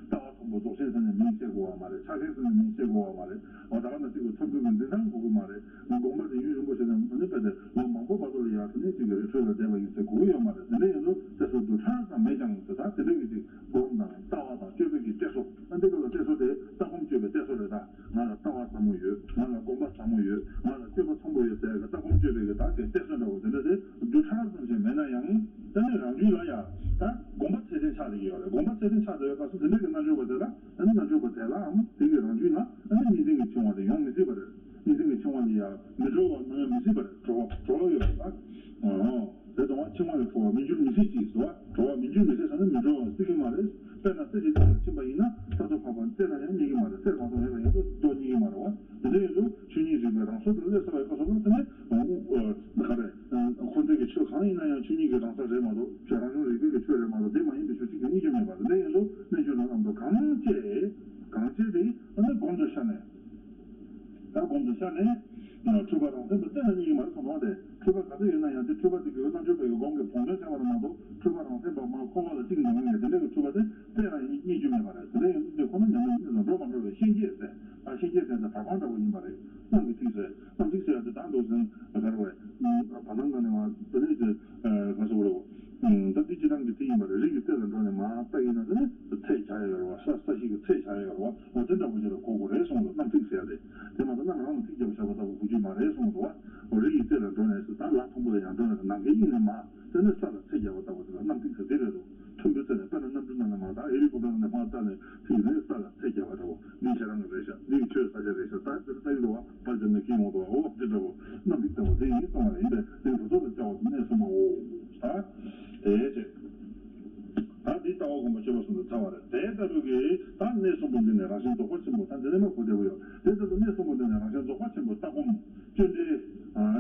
ལྟ་བ་དང་པོ་རྫོགས་ཆེན་ཟེར་ནས་མིང་བཤད་དགོས་པ་མ་རེད། ཕྱག་ཆེན་ཟེར་ནས་མིང་བཤད་དགོས་པ་མ་རེད། འོ་ད་ག་ནང་བཞིན་གྱི་ཐོབ་ཐང་གི་འཛིན་སྟངས་དགོས་ཀྱི་མ་རེད། སྒོམ་པ་དེ་ཡུན་རིང་པོ་བྱས་ནས་ནི་དཔེ་དེ་ལོ་མང་པོ་བར་དུ་ལ་ཡར་དེ་ནས་ཅིག་གི་རི་ཁྲོད་ལ་བསྡད་པ་ཡིན་ཟེར་དགོས་ཀྱི་ཡོད་མ་རེད། དེ་འདྲ་ཡིན་དུས་དེ་ཚོ་རྡུལ་ཕྲ་ཙམ་མེད་ཀྱང་ཟེར། ད་དེ་འདྲ་གི་ཅིག་སྒོམ་དང་ལྟ་བ་དང་སྤྱོད་པའི་གི་གཏད་སོ། ཨ་འདི་ག་ལ་གཏད་སོ་དེ་ལྟ་སྒོམ་སྤྱོད་པའི་གཏད་སོ་རེད། ད་ང་ལ་ལྟ་བ་ཟབ་མོ་ཡོད། ང་ལ་སྒོམ་པ་ཟབ་མོ་ཡོད། ང་ལ་སྤྱོད་པ་ཚང་པོ་ཡོད་ཟེར་གི་ལྟ་སྒོམ་སྤྱོད་པའི་གི་ད་དེ་གཏད་སོ་འདྲ་བོ་དེ་འདྲ་དེ་རྡུལ་ཕྲ་ཙམ་ཞིག་མེད་ན་ཡང་། ད་ནི་རང་རྒྱུད་ལ་ཡ་ད་སྒོམ་པ་ཚད་ལྡན་ཆགས་བསྡད་ཀྱི་ཡོད་རེད། སྒོམ་པ་ཚད་ལྡན་ཆགས་བསྡད་པའི་སྐབས་སུ་དེ་འདྲ་གི་རྣལ་འབྱོར་པ་དེ་ལ། ཨ་ནི་རྣལ་འབྱོར་པ་དེ་ལའང་དེ་གི་རང་རྒྱུད་ན་ཨ་ནི་གཉིས་འཛིན་གྱི་འཆིང་བ་དེ་ཡོང་མི་སྲིད་པ་རེད། གཉིས་འཛིན་གྱི་འཆིང་བ་ལ་ཡ་མི་གྲོལ་བ་ནམ་ཡང་མི་སྲིད་པ་རེད། གྲོལ་བ་གྲོལ་བ་ཡོད་རེད། ད་འོ་དེ་དང་འཆིང་བ་ལ་གྲོལ་བ་མི་འགྱུར་མི་སྲིད་ཅེས་སོ། གྲོལ་བ་མི་འགྱུར་མི་སྲིད་ཟེར་ན་མི་གྲོལ་བ་སྲིད་ཀྱི་མ་རེད། དཔེར་ན་རྩེ་གཅིག་ཏུ་ཕྱིན་པ་ཡིན་ན་ས་ཐོབ་འཕགས་པ་བཙལ་ན་ཡང་རྙེད་ཀྱི་མ་རེད། གསེར་གང་དུ་མེད་པ་ཡིན་དུས་རྡོ་རྙེད་ཀྱི་མ་རེད་བ། དེ་འདྲ་ཡིན་དུས་ཆོས་ཉིད་རིག་པའི་རང་སོ་དེ་སླེབས་ཚར་བའི་སྐབས་སུ་ལ་དེ་ནི་ག་རེ་འཁོར་འདས་ཀྱི་ཆོས་གང་ཡིན་ན་ཡང་ཆོས་ཉིད་ཀྱི་རང་ས་རེད་མ་གཏོགས་ཆོས་རང་བྱུང་རིག་པའི་གི་ཆོས་རེད་མ་གཏོགས་དེ་མ་ཡིན་པའི་ཆོས་གཅིག་ཀྱང་རྙེད་རྒྱུ་མེད་པ་རེད། དེ་འདྲ་ཡིན་དུས་རྣལ་འབྱོར་རྣམས་ལ་གང་སྐྱེ་གང་སྐྱེ་དེ་ཨ་ནི་སྒོམ་དུ་ཤར་ནས། ད་སྒོམ་དུ་ཤར་ནས་འཁྲུལ་པ་རང་མཚན་དུ་གཏན་ལ་རྙེད་ཀྱི་མ་རེད་གསུངས་པ་དེ། འཁྲུལ་པ་ག་ཚོད་ཡོད་ན་ཡང་དེ་འཁྲུལ་པ་དེ་དགེ་བའི་རྣལ་འབྱོར་པའི་གི་སྒོམ་གྱི་བོགས་འདོན་བྱས་པ་རེད་མ་གཏོགས་འཁྲུལ་པ་རང་མཚན་པ་མར་འཁོར་བ་ལ་གཅིག་འདོན་ཡོང་ཡ་དེ་འདྲ་གི་འཁྲུལ་པ་དེ་གཏན་ལ་རྙེད་རྒྱུ་མེད་པ་རེད། དེ་འདྲ་ཡིན་དུས་དེ་ཁོ་ན་ཉམས་ལེན་གནས་སུ་འགྲོ་མ་འགྲོ་བའི་ཤན་སྐྱེད་ཟེར། ད་ཤན་སྐྱེད་ཟེར་ན་བར་སྤང་འདྲ་བོ་ཡིན་པ་རེད། རྣམ་གྱི་ཐིག་ཟེར། རྣམ་ཐིག་ཟེར་ཡ་དེ་ད་འདུག་ཟེར་ན་ག་རེ་བས། བར་སྣང་ག་ནས་མར་དེ་ནས་དེ་ག་སོ་རེད། ད་འདི་སྤྱིར་བཏང་གི་དེ་ཡིན་པ་རེད། རི་ཡི་རྩེ་ལ་འགྲོ་ནས་མར་ལྟ་ཡིན་ན་དེ་ནི་ཚད་བྱ་ཡ་ཡོད་རེད་བ། ས་ས་གཞི་གི་ཚད་བྱ་ཡ་ཡོད་རེད་བ། འོ་དེ་འདྲ་པོ་ཞིག་ལ་གོ་དགོས་རེད་གསུངས་འདུག་རྣམ་ཐིག་ཟེར་ཡ་དེ། དེ་མ་གཏོགས་གནམ་རང་ལ་ཐིག་བརྒྱབ་བཞག་པ་ལྟ་བུ་གོ་རྒྱུ་མ་རེད་གསུངས་འདུག་བ། འོ་རི་ཡི་རྩེ་ལ་འགྲོ་ནས་ཟེར། ད་ལ་མཐོན་པོ་ལ་ཡར་འགྲོ་ནས་ནམ་མཁའི་དབྱིངས་ནས་མར་དེ་ནི་ས་ལ་ཚད་བརྒྱབ་པ་ལྟ་བུ་དེ་ལ་རྣམ་ཐིག་ཟེར་དེ་རེད་འདུག་མཐོན་པོའི་རྩེ་ནས་དཔེར་ན་གནམ་གྲུ་ནང་ནས་མར་ད་ཨེ་ལི་ཀོབ་ཊར་ནང་ནས་མར་ལྟ་ནས་ཐིག་ནས་ས་ལ་ཚད་བརྒྱབ་པ་འདྲ་བོ། འདི་ཁྱེད་རང་གི་རེད་ཤག་འདི་ཆོས་ས་ཆ་རེད་ཤག་ད་དེར་ལྟ་གི་འདུག་བ། པར་བརྒྱབ་ནས་འཁྱེར་ཡོང་འདུག་བ། འོ་དེ་འདྲ་བོ་རྣམ་ཐིག་ལྟ་བུ་དེ་ཡིན་གསུངས་པ་རེད། ཡིན་པས་དེ་འགྲོ་ཚོགས་ལ་བཅའ་བ་དེ་གནས་གསུམ་པའོ། ད་དེ་བྱས། ད་འདི་ལྟ་བ་སྒོམ་པ་སྤྱོད་པ་གསུམ་དུ་ ལྟ་བ་རེད། དེ་ལྟ་བུ་གི་ད་གནས་གསུམ་པོ་འདི་ནས་རང་བཞིན་རྫོགས་པ་ཆེན་པོ་ད་འདི་ནས་མ་གོ་བདེ་བོ་ཡོད། དེ་ལྟ་བུ་གནས་གསུམ་པོ་འདི་ནས་རང་བཞིན་རྫོགས་པ་ཆེན་པོ་ལྟ་སྒོམ་སྤྱོད་འབྲས་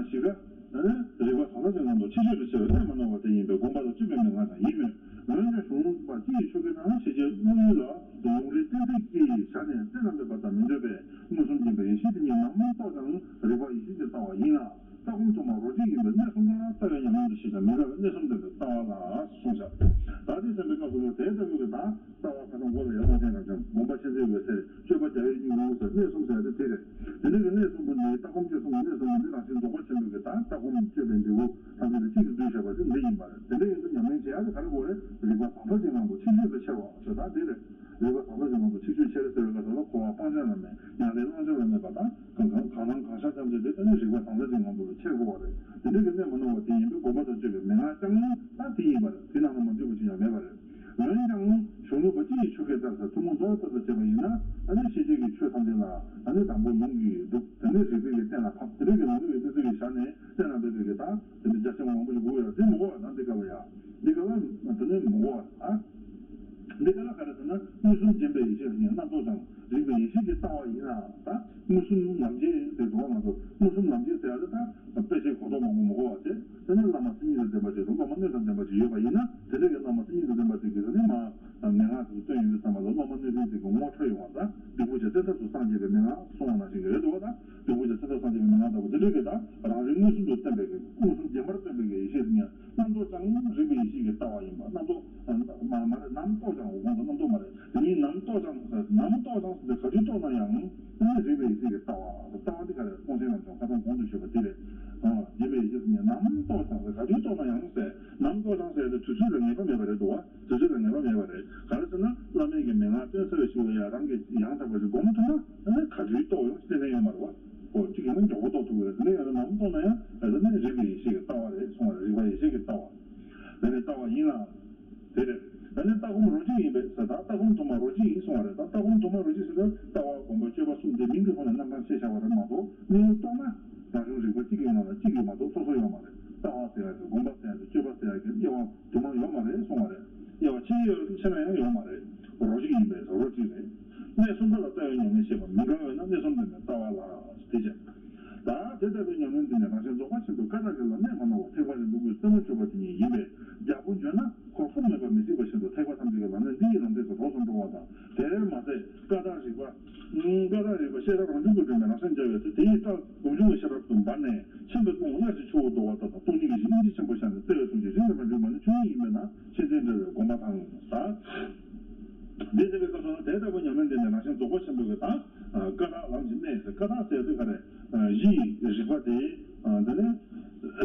བཞི་ཀ་རིག་པ་བཟང་ལ་ཅན་ལམ་དུ་ཆེས་ཆོད་དུ་ཆེ་བའི་གནས་མ་ནོར་བ་དེ་ཡིན་པས་སྒོམ་པ་དང་སྤྱོད་པའི་མན་ངག་ཀྱང་ཡིན་མོད། འོན་ཀྱང་གཞུང་ལུགས་པ་སྤྱི་ཡི་ཆོས་སྐད་དང་ཞེས་བྱའི་དམིགས་ཡུལ་ལ་ལུང་རིགས་གཏན་ཚིགས་ཀྱིས་བཞག་ནས་གཏན་ལ་འབེབས་པ་དང་མི་འདོད་པས་མངོན་སུམ་འཛིན་པའི་ཡེ་ཤེས་དེ་ཉིད་ནམ་རྟོགས་ཀྱང་རིག་པ་ཡེ་ཤེས་ཀྱི་ལྟ་བ་ཡིན་ལ། ལྟ་སྒོམ་དུ་མ་རོ་གཅིག་ཡིན་པས་གནས་གསུམ་ཀ་ལ་ལྟ་བའི་ཉམས་ལེན་དུ་ཞེས་བྱ་མི་འགལ་བའི་གནས་གསུམ་ལྡན་པའི་ལྟ་བ་ལ་གསུངས་བཞག་ད་དེ་ཙམ་པའི་སྐབས་སུ་ལ་དེ་ལྟ་བུའི་གི་ད་ལྟ་བ་ཁ་སང་མགོ་ལ་ཡར་ལྟ་ཅན་རང་བྱུང་སྒོམ་པ་ཤེས་ཚད་འོད་གསལ་སྤྱོད་པ་རྒྱ་ཡོད་གཉིས་འོང་ཟེར་གནས་གསུམ་ཟེར་ཡ་དེ་དེ་རེད། དེ་འདྲ་གི་གནས་གསུམ་པོ་ནི་ལྟ་སྒོམ་སྤྱོད་གསུམ་གནས་གསུམ་པོ་ནི་རང་བཞིན་རྫོགས་པ་ཆེན་པོའི་གི་ད་ལྟ་སྒོམ་སྤྱོད་པའི་འབྲས་བུ་ཐམས་ཅད་ལ་གཅིག་ཏུ་བསྡུས་བཞག་པ་དེ་འདི་ཡིན་པ་རེད། དེ་འདྲ་ཡིན་དུས་ཉམས་ལེན་བྱེད་ཡ་དེ་ག་རེ་དགོས་རེད། རིག་པ་བཟང་དྲག་ཅན་ངང་དུ་ཆེས་ཆོད་དུ་ཆེ་བ་ཞེས་ད་འདི་རེད། རིག་པ་བཟང་དྲག་ཅན་ངང་དུ་ཆེས་ཆོད་ཆེ་རེད་ཟེར་བའི་སྐབས་སུ་ལ་འཁོར་བ་སྤང་བྱ་ལ་མེད། ཡང་ལས་བླང་བྱ་ལ་མེད་པ་དང་གང་གང་གང་སྣང་གང་ཤར་ཐམས་ཅད་དེ་ལྟ་ནི་རིག་པ་བཟང་དྲག་ཅན་ངང་དུ་ཆེར་དགོས་པ་རེད། དེ་འདྲ་གི་གནས་མ་ནོར་བ་དེ་ཡིན་པས་སྒོམ་པ་དང་སྤྱོད་པའི་མན་ངག་ཀྱང་ད་དེ་ཡིན་པ་རེད། དེ་ནང་ན་མ་འདུས་པ་ཅི་ཡང་མེད་པ་རེད། འོན་ཀྱང་གཞུང་ལུགས་པ་སྤྱི་ཡི་ཆོས་སྐད་ལྟར་ཟེར་ཐུན་མོང་རྫོགས་ལྟར་དུ་བྱས་པ་ཡིན་ན་ཨ་ནི་ཤེས་བྱའི་གི་ཆོས་ཐམས་ཅད་ལ་ཨ་ནི་དང་པོ་ལུང་གིས་སྒྲུབ། དེ་ནས་རིགས་པའི་གི་གཏན་ལ་ཕབ། དེ་འདྲ་གི་ལུང་རིགས་ཀྱི་ཚིག་གི་བཞག་ནས་གཏན་ལ་འབེབས་པའི་གི་ད་དེ་འདྲ་རྒྱ་ཆེན་པོ་མང་པོ་ཞིག་དགོས་ཡོད་རེད། དེ་མི་དགོས་པ་ད་འདི་ག་ལ་ཡ། འདི་ག་ལ་དེ་ནས་མི་དགོས་པ་ད། འདི་ག་ལ་ག་རེ་ཟེར་ན་མངོན་སུམ་འཛིན་པའི་ཡེ་ཤེས་ཟེར་ཡང་རྣམ་རྟོག་དང་རིག་པའི་ཡེ་ཤེས་ཀྱི་ལྟ་བ་ཡིན་ན་ད་མངོན་སུམ་ལམ་འབྱེད་ཟེར་འགྲོ་བ་མ་གཏོགས་མངོན་སུམ་ལམ་འབྱེད་ཟེར་ཡ་དེ་ད་དཔེ་ཆའི་གོ་རྟོགས་མང་པོ་མི་དགོས་པ་བྱས། དེ་ནས་བླ་མ་མཚན་ཉིད་དང་ལྡན་པ་ཅིག་དང་སློབ་མ་སྣོད་དང་ལྡན་པ་ཅིག་ཡོད་པ་ཡིན་ན་དེ་འདྲ་གི་བླ་མ་མཚན་ཉིད་དང་ལྡན་པ་ཅིག་གིས་དེ་ནས་མ་མན་ངག་ཅིག་སྟོན་ཡོང་དུས་ཙམ་པ་ལ་སློབ་མ་སྣོད་ལྡན་ཅིག་གི་ངོ་འཕྲོད་ཡོང་བ་དང་སྡིག་པོ་ཆེ་བཙན་ཐབས་སུ་སངས་རྒྱས་པའི་མན་ངག་གསུངས་པ་ནང་བཞིན་གྱི་རེད་འདུག་བ། དང་སྡིག་པོ་ཆེ་བཙན་ཐབས་སངས་རྒྱས་པའི་མན་ངག་ལྟ་བུ་དེ་འདྲ་གི་དང་རང་བཞིན་མངོན་སུམ་དུ་སྟོན་པའི་གི་མངོན་སུམ་རྗེན་པར་སྟོན་པའི་གི་ཡེ་ཤེས་ཟེར་ན་རྣམ་རྟོག་ཀྱང་རིག་པའི་ཡེ་ཤེས་ཀྱི་ལྟ་བ་ཡིན་པ། རྣམ་རྟོག་མ་མ་རེད། ནམ་རྟོག་ཀྱང་འོ་གོང་དུ་རྣམ་རྟོག་མ་རེད། དེ་ཉིད་ནམ་རྟོག་ཀྱང་ཟེར་ནམ་རྟོག་ཀྱང་ཟེར་ག་དུས་རྟོགས་ན་ཡང་དེ་ནི་རིག་པའི་ཡེ་ཤེས་ཀྱི་ལྟ་བ། ལྟ་བ་འདི་ག་རེ་ཀུན་མཁྱེན་རྣམ་བྱང་ཁ་སང་གོང་དུ་ཞུས་པ་འདི་རེད། ཨ་རྗེན་པའི་ཡེ་ཤེས་ཟེར་ནས་ནམ་རྟོགས་ཀྱང་ཟེར་ག་དུས་རྟོགས་ན་ཡང་ཟེར། ནམ་རྟོགས་ཀྱང་ཟེར་ཏེ་དུས་ཚོད་ལ་ངེས་པ་མེད་པ་རེད་འདུག་བ། དུས་ཚོད་ལ་ངེས་པ་མེད་པ་རེད། ག་རེ་ཟེར་ན་བླ་མའི་གི་མན་ངག་སྟོན་ས་བའི་ཞུ་བ་ཡ་རང་གི་ཡང་དག་པ་ཞིག་སྒོམ་ཐུབ་ན་ཨ་ནི་ག་དུས་རྟོགས་ཡོང་ཏན་ཏན་ཡོད་མ་རེད་བ། ཨོ་གཅིག་ཡིན་ན་མགྱོགས་པོ་རྟོགས་ཐུབ་ཀྱི་རེད། དེ་འདྲ་ཡོད་ན་ནམ་རྟོགས་ན་ཡང་ཨ་ནི་རིག་པའི་ཡེ་ཤེས་ཀྱི་ལྟ་བ་རེད་གསུང་བ་རེད། རིག་པ་ཡེ་ཤེས་ཀྱི་ལྟ་བ། དེ་ནི་ལྟ་བ་ཡིན་ལ། དེ་རེད། ད་ནི་ལྟ་སྒོམ་རོ་གཅིག་ཡིན་པས་ཟེར། ད་ལྟ་སྒོམ་དུ་མ་རོ་གཅིག་ཡིན་གསུང་བ་རེད། ད་ལྟ་སྒོམ་དུ་མ་རོ་གཅིག་ཟེར་ན་ལྟ་བ་སྒོམ་པ་སྤྱོད་པ་གསུམ་དེ་མིང་གི་ཐོག་ནས་རྣམ་གྲངས་བཤད་བཞག་པ་རེད་མ་གཏོགས་གནས་ལུགས་རྟོགས་ན་རང་བྱུང་རིག་པ་གཅིག་གི་ནང་ལ་གཅིག་ཡོད་མ་གཏོགས་སོ་སོ་ཡོད་མ་རེད། ལྟ་བ་ཟེར་ཡ་གི་སྒོམ་པ་ཟེར་ཡ་གི་སྤྱོད་པ་ཟེར་ཡ་གི་དབྱེ་བ་དུ་མ་ཡོད་མ་རེད་གསུང་བ་རེད། དབྱེ་བ་ཕྱེ་ཡོད་རེད་ཕྱེ་ན་ཡང་ཡོད་མ་རེད། རོ་གཅིག་ཡིན་པས་རོ་གཅིག་རེད། གནས་གསུམ་པ་ལ་ལྟ་བའི་ཉམས་ལེན་བྱེད་པ་མི་འགལ་བས་ན་གནས་གསུམ་ལྡན་པའི་ལྟ་བ་ལ་དེ་བྱས། ད་དེ་ལྟ་བུའི་ཉམས་ལེན་འདི་ནི་རང་བཞིན་རྫོགས་པ་ཆེན་པོའི་ཀ་དག་གི་ལམ་གནས་མ་ནོར་བ་ཐེག་པ་རིམ་པ་དགུའི་རྩེ་མོར་གྱུར་པ་དེ་ཉིད་ཡིན་པས་རྒྱལ་པོ་འཇོན་ན་འཁོར་དཔུང་མེད་པ་མི་སྲིད་པ་བཞིན་དུ་ཐེག་པ་ཐམས་ཅད་ཀྱི་ལམ་ནས་འདི་ཡི་ལམ་སྟེགས་སུ་གྲོགས་སུ་འགྲོ་བ་དང་དེར་མ་ཟད་ཀ་དག་རིག་པ། ཀ་དག་རིག་པ་ཤེས་རབ་རང་བྱུང་གི་སྒྲོན་མེ་རང་སེམས་སྦྱར་བའི་ཚེ་དེ་ཡི་རྩལ་སྒོམ་བྱུང་གི་ཤེས་རབ་ཏུ་འབར་ནས་མཁྱེན་པའི་ཀློང་དབྱར་གྱི་ཆུ་བོ་བདོ་བ་ལྟར་དང་སྟོང་ཉིད་ཀྱི་གཞི་སྙིང་རྗེ་ཆེན་པོ་ཤར་ནས་བརྩེ་བའི་གཟུངས་ཀྱི་རིམ་པར་འབྱུང་བ་ནི་ཆོས་ཉིད་ཡིན་པས་ན་ཤེས་བྱའི་འབྲེལ་བའི་དགོངས་པ་དང་། འདི་ཟེར་བའི་སྐབས་སུ་དེ་ལྟ་བུ་ཉམས་ལེན་འདི་ནི་རང་བཞིན་རྫོགས་པ་ཆེན་པོའི་གི་དང་། ཀ་དག་ལམ་གྱི་གནས་ཟེར། ཀ་དག་ཟེར་དུས་ག་རེ། གཞི་ཡི་རིག་པ་དེ། དེ་ནས་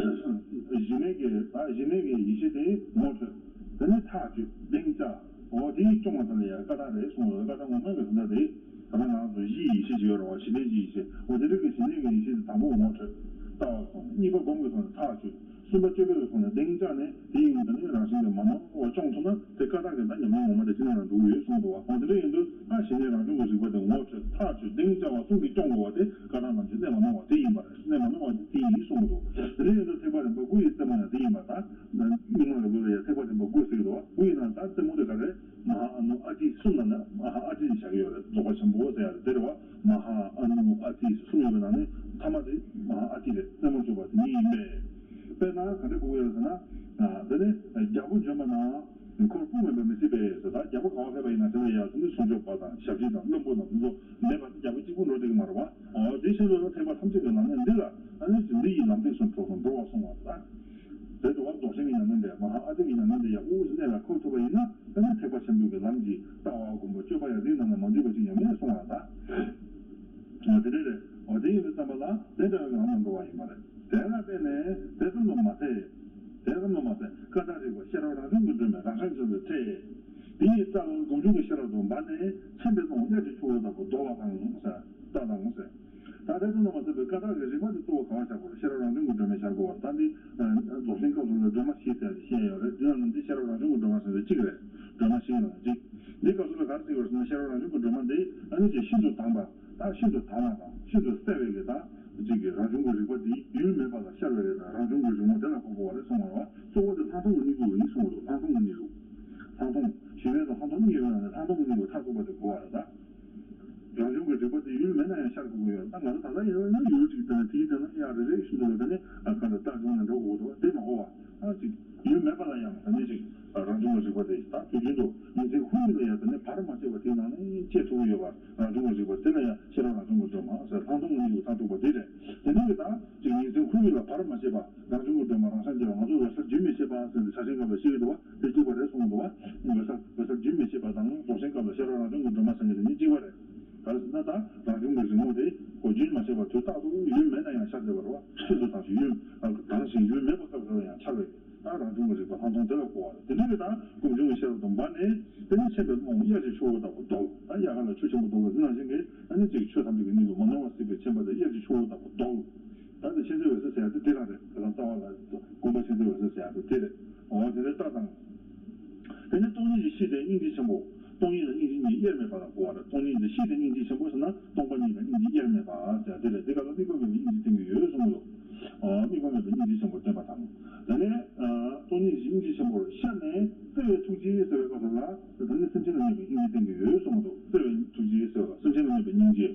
གཞི་གནས་ཀྱི་ད་གཞི་གནས་ཀྱི་ཡེ་ཤེས་དེ་ངོ་འཕྲོད། དེ་ནས་ཐག་གཅོད་གདེང་བཅའ། འོ་དེ་ཡིས་སྐྱོང་བ་ཙམ་ལ་ཡང་ཀ་དག་རེད་གསུངས་ཡོད། ཀ་དག་ངོ་མ་གི་དོན་དག་དེ། ད་ལྟ་ང་རང་ཚོ་གཞི་ཡི་ཡེ་ཤེས་ཅིག་ཡོད་རེད་བ། གཞི་གནས་ཀྱི་ཡེ་ཤེས། འོ་དེ་འདྲ་གི་གཞི་གནས་ཀྱི་ཡེ་ཤེས་དེ་དང་པོ་ངོ་འཕྲོད། ལྟ་བ་གི་ཐོག་ནས། གཉིས་པ་སྒོམ་གྱི་ཐོག་ནས་ཐག་གཅོད། གསུམ་པ་སྤྱོད་པའི་ཐོག་ནས་གདེང་བཅག་ནས་དེའི་ཡོན་ཏན་ནི་རང་བཞིན་གྱིས་མ་ནོར་བར་སྐྱོང་ཐུབ་ན་དེ་ཀ་དག་གི་ད་ཉམས་ལེན་ངོ་མ་དེ་ཅི་ནས་རང་འགྲུབ་ཡོད་གསུངས་འདུག་བ། འོ་དེ་འདྲ་ཡིན་དུས་ད་གཞི་ནས་རང་བྱུང་གི་རིག་པ་དེ་ངོ་འཕྲོད་ཐག་གཅོད་གདེང་བཅའ་བ་གསུམ་གྱིས་སྐྱོང་དགོས་པ་དེ་ཀ་དག་ལམ་གྱི་གནས་མ་ནོར་བ་དེ་ཡིན་པ་རེད། གནས་མ་ནོར་བ་དེ་དེ་ཡིན་གསུངས་འདུག་དེ་འདྲ་ཡིན་དུས་ཐེག་པ་རིམ་པ་དགུ་ཡི་རྩེ་མོ་ཡང་དེ་ཡིན་པ། ད་རྙིང་མ་ལ་ལུགས་ལ་ཡང་ཐེག་པ་རིམ་པ་དགུ་ཟེར་གྱི་འདུག་བ། དགུ་ཡི་ནང་ད་རྩེ་མོ་དེ་ག་རེ། མ་ཧཱ་ཨ་ནུ་ཨ་ཏི་གསུམ་ལ་ནི་མ་ཧཱ་ཨ་ཏི་ཞེས་བྱ་གི་ཡོད་རེད། རྫོགས་པ་ཆེན་པོ་ཟེར་ཡ་རེད། དེ་རེད་བ། མ་ཧཱ་ཨ་ནུ་ཨ་ཏི་གསུམ་ཡོད་པའི་ནང་ནས་ཐ་མ་དེ་མ་ཧཱ་ཨ་ཏི་རེད། རྩེ་མོར་གྱུར་པ་དེ་ཉིད་ཡིན་པས། དཔེར་ན་ག་འདྲ་གོ་གི་ཡོད་ཟེར་ན། དེ་ནི་རྒྱལ་པོ་འཇོམས་པ་ན། འཁོར་དཔུང་མེད་པར་མི་སྲིད་པས་ཟེར། ད་རྒྱལ་པོ་ག་བ་ཕེབས་པ་ཡིན་ན་དེ་ལ་ཡ་དེ་ནི་སྲུང་སྐྱོབ་པ་དང་ཞབས་ཕྱི་དང་བློན་པོ་དང་དེ་ཚོ་མེད་པ་དེ་རྒྱལ་པོ་གཅིག་པུ་འགྲོ་བསྡད་ཀྱི་མ་རེད་བ། འོ་དེ་བཞིན་དུ་ཐེག་པ་ཐམས་ཅད་ཀྱི་ལམ་ནས་འདི་ལ་ཨ་ནི་འདི་ཡི་ལམ་སྟེགས་སུ་གྲོགས་སུ་འགྲོ་བར་གསུངས་པ་རེད། དེ་འདྲ་བ་རྫོགས་ཆེན་གྱི་ཉམས་ལེན་དེ་མ་ཧཱ་ཨ་ཏི་གི་ཉམས་ལེན་དེ་ཡག་པོ་ཞིག་གནད་ལ་འཁོར་ཐུབ་པ་ཡིན་ན་ཨ་ནི་ཐེག་པ་ཆེན་པོའི་གི་ལམ་གྱི་ལྟ་བ་སྒོམ་པ་སྤྱོད་པ་ཡང་དེའི་ནང་ན་མ་འདུས་པ་ཅིག་ཡང་མེད་གསུང་བ་ད། འོ་དེ་འདྲ་རེད། འོ་དེ་ཡིན་དུས་ཙམ་པ་ལ་དེ་འདྲ་བའི་ལམ་ལ་འགྲོ་བ་ཡིན་པ་རེད། དེ་ལ་བརྟེན་ནས་དེ་ཙམ་དུ་མ་ཟད། དེ་ཙམ་དུ་མ་ཟད་ཀ་དག་རིག་པ་ཤེས་རབ་རང་བྱུང་གི་སྒྲོན་མེ་རང་ཤར་འབྱུང་བའི་ཚེ། དེ་ཡི་རྩལ་སྒོམ་བྱུང་གི་ཤེས་རབ་ཏུ་འབར་ནས་མཁྱེན་པའི་ཀློང་དབྱར་གྱི་ཆུ་བོ་ལྟ་བུ་བདོ་བ་དང་ཟེར། ལྟ་དང་ཟེར། ད་དེ་ཙམ་དུ་མ་ཟད་པའི་ཀ་དག་གི་རིག་པ་དེ་གཙོ་བོ་ག་བ་བཞག་དགོས་རེད། ཤེས་རབ་རང་བྱུང་གི་སྒྲོན་མེ་བཞག་དགོས་པ་རེད། ད་འདི་རྫོགས་ཆེན་སྐབས་སུ་ལ་སྒྲོན་མ་བཞི་ཟེར་ཡ་དེ་བཤད་ཡོད་རེད། འདི་ནང་ནས་འདི་ཤེས་རབ་རང་བྱུང་གི་སྒྲོན་མ་ཟེར་ཡ་གཅིག་རེད། སྒྲོན་མ་བཞི་ཡོད་ན་གཅིག་འདི་སྐབས་སུ་ལ་ག་རེ་ཟེར་དགོས་རེད་ཟེར་ན་ཤེས་རབ་རང་བྱུང་གི་སྒྲོན་མ་འདི་ཨ་ནི་ཅིག་ཤིན་ཏུ་དྭངས་པ། ད་ཤིན་ཏུ་དྭངས་པ་དང་ཤིན་ཏུ་གསལ་བའི་གི་ད་ཅིག་གི་རང་བྱུང་གི་རིག་པ་འདི་ཡུལ་མེད་པ་ལ་ཤར་བའི་གི་ད་རང་བྱུང་གི་རིག་ངོ་དེ་ལ་གོ་དགོས་པ་རེད་གསུངས་པ་རེད་བ། གཙོ་བོ་དེ་ལྷག་མཐོང་གི་གནས་ལུགས་ཡིན་གསུངས་པ་རེད། ལྷག་མཐོང་གི་གནས་ལུགས། ལྷག་མཐོང་ ཞི་བའི་དང་ལྷག་མཐོང་གཉིས་ཡོད་ན་ལྷག་མཐོང་གི་གནས་ལུགས་མཐར་ཐུག་པ་དེ་གོ་བ་རེད་ད། རང་བྱུང་གི་རིག་པ་དེ་ཡུལ་མེད་ན་ཡང་ཤར་དགོས་ཀྱི་ཡོད། ད་ང་ཚོ་ད་ལྟ་ཡིན་ན་ཡུལ་གཅིག་དེ་ནས་དེའི་དེ་ན་ཡར་རེ་རེ་བཞིན་དུ་དེ་ནས་ཨ་ག་འདྲ་རྟགས་བྱུང་ན་འགྲོ་དགོས་འདུག་དེ་མ་གོ་བ། ཨ་ཅིག་ཡུལ་མེད་པ་ལ་ཡང་ད་ནི་ཅིག་རང་བྱུང་གི་རིག་པ་དེ་ད་དུས་རྒྱུན་དུ་ངེས་འཛིན་ཁོ་ན་ལ་ཡང་དེ་ནས་བར་མ་ཆད་པ་དེའི་ནང་ནས་སྐྱེ་ཐུབ་ཀྱི་ཡོད་པ། རང་བྱུང་གི་རིག་པ་དེ་ལ་ཡང་ཤེས་རབ་རང་བྱུང་གི་སྒྲོན་མ་ཟེར་ལྷག་མཐོང་གི་གནས་ལུགས་མཐར་ཐུག་པ་དེ་རེད། དེ་ནས་ཀྱི་ད་ཅིག་ངེས་འཛིན་ཁོ་ན་ལ་བར་མ་ཆད་པ། རང་བྱུང་གི་སྒྲོན་མ་རང་སངས་རྒྱས་པ། ང་ཚོ་འོད་གསལ་རྒྱུན་མི་ཆད་པ་ཟེར་ནས་ཕྱག་ཆེན་སྐབས་ལ་བཤད་ཀྱི་འདུག་བ། དེ་གཅིག་པ་རེད་གསུངས་འདུག་བ། འོད་གསལ་འོད་གསལ་རྒྱུན་མི་ཆད་པ་དང་རྫོགས་ཆེན་སྐབས་ལ་ཤེས་རབ་རང་བྱུང་གི་སྒྲོན་མ་ཟེར་མཁན་དེ་གཉིས་གཅིག་པ་རེད། ག་རེ་ཟེར་ན་ད་རང་བྱུང་གི་རིག་མ་དེ་ཁོ་རྒྱུན་མ་ཆད་པ་དུས་རྟག་ཏུ་ཡུལ་མེད་ན་ཡང་ཤར་བསྡད་པ་རེད་བ། ཤིན་ཏུ་དྭངས་ཤིང་ཡུལ་དྭངས་ཤིང་ཡུལ་མེད་པ་སྐབས་སུ་ཡང་འཆར་བས། ད་རང་བྱུང་གི་རིག་པ་ལྷག་མཐོང་དེ་ལ་གོ་བ་རེད། དེ་འདྲ་གི་ད་སྒོམ་བྱུང་གི་ཤེས་རབ་དང་འབར་ནས་དེ་ནི་མཁྱེན་པའི་རྨོངས་དབྱར་གྱི་ཆུ་བོ་ལྟ་བུ་རྡོལ། ད་དབྱར་ཁ་ལ་ཆུ་ཆེན་པོ་རྡོལ་བ་དེ་ནང་བཞིན་གྱི་ཨ་ནི་ཅིག་ཆོས་ཐམས་ཅད་ཀྱི་གནས་ལུགས་མ་ནོར་བར་གཟིགས་པའི་མཁྱེན་པ་དེ་དབྱར་གྱི་ཆུ་བོ་ལྟ་བུ་རྡོལ། ད་དེ་མཁྱེན་བརྩེ་འོད་གསལ་ཟེར་ཡ་དེ་དེ་རང་རེད། དེ་དང་རྩ་བ་ལ་དགོངས་པ་མཁྱེན་བརྩེ་འོད་གསལ་ཟེར་ཡ་དེ་དེ་རེད། འོ་དེ་ལས་ལྟ་དང་། དེ་ནས་སྟོང་ཉིད་ཀྱི་གཤིས་དེ་སྙིང་རྗེ་ཆེན་པོ། སྟོང་ཉིད་དང་སྙིང་རྗེ་གཉིས་དབྱེར་མེད་པ་ལ་གོ་བ་རེད། སྟོང་ཉིད་ཀྱི་གཤིས་དེ་སྙིང་རྗེ་ཆེན་པོ་ཟེར་ན་སྟོང་པ་ཉིད་དང་སྙིང་རྗེ་དབྱེར་མེད་པ་ཟེར་དེ་རེད། དེ་ག་ལ་དམིགས་པ་མེད་པའི་སྙིང་རྗེ་བསྟན་གྱི་ཡོད་གསུངས་གི་འདུག་ཨོ་དམིགས་པ་མེད་པའི་སྙིང་རྗེ་ཆེན་པོ་བསྟན་པ་དང་། དེ་ནས་སྟོང་ཉིད་ཀྱི་སྙིང་རྗེ་ཆེན་པོར་ཤར་ནས་བརྩེ་བའི་ཐུགས་རྗེ་ཟེར་བའི་སྐབས་སུ་ལ་དེ་ནི་སེམས་ཅན་ལ་གནས་པའི་སྙིང་རྗེ་བསྟན་གྱི་ཡོད་གསུངས་གི་འདུག་བརྩེ་བའི་ཐུགས་རྗེ་ཟེར་བ་ལ་སེམས་ཅན་ལ་གནས་པའི་སྙིང་རྗེ།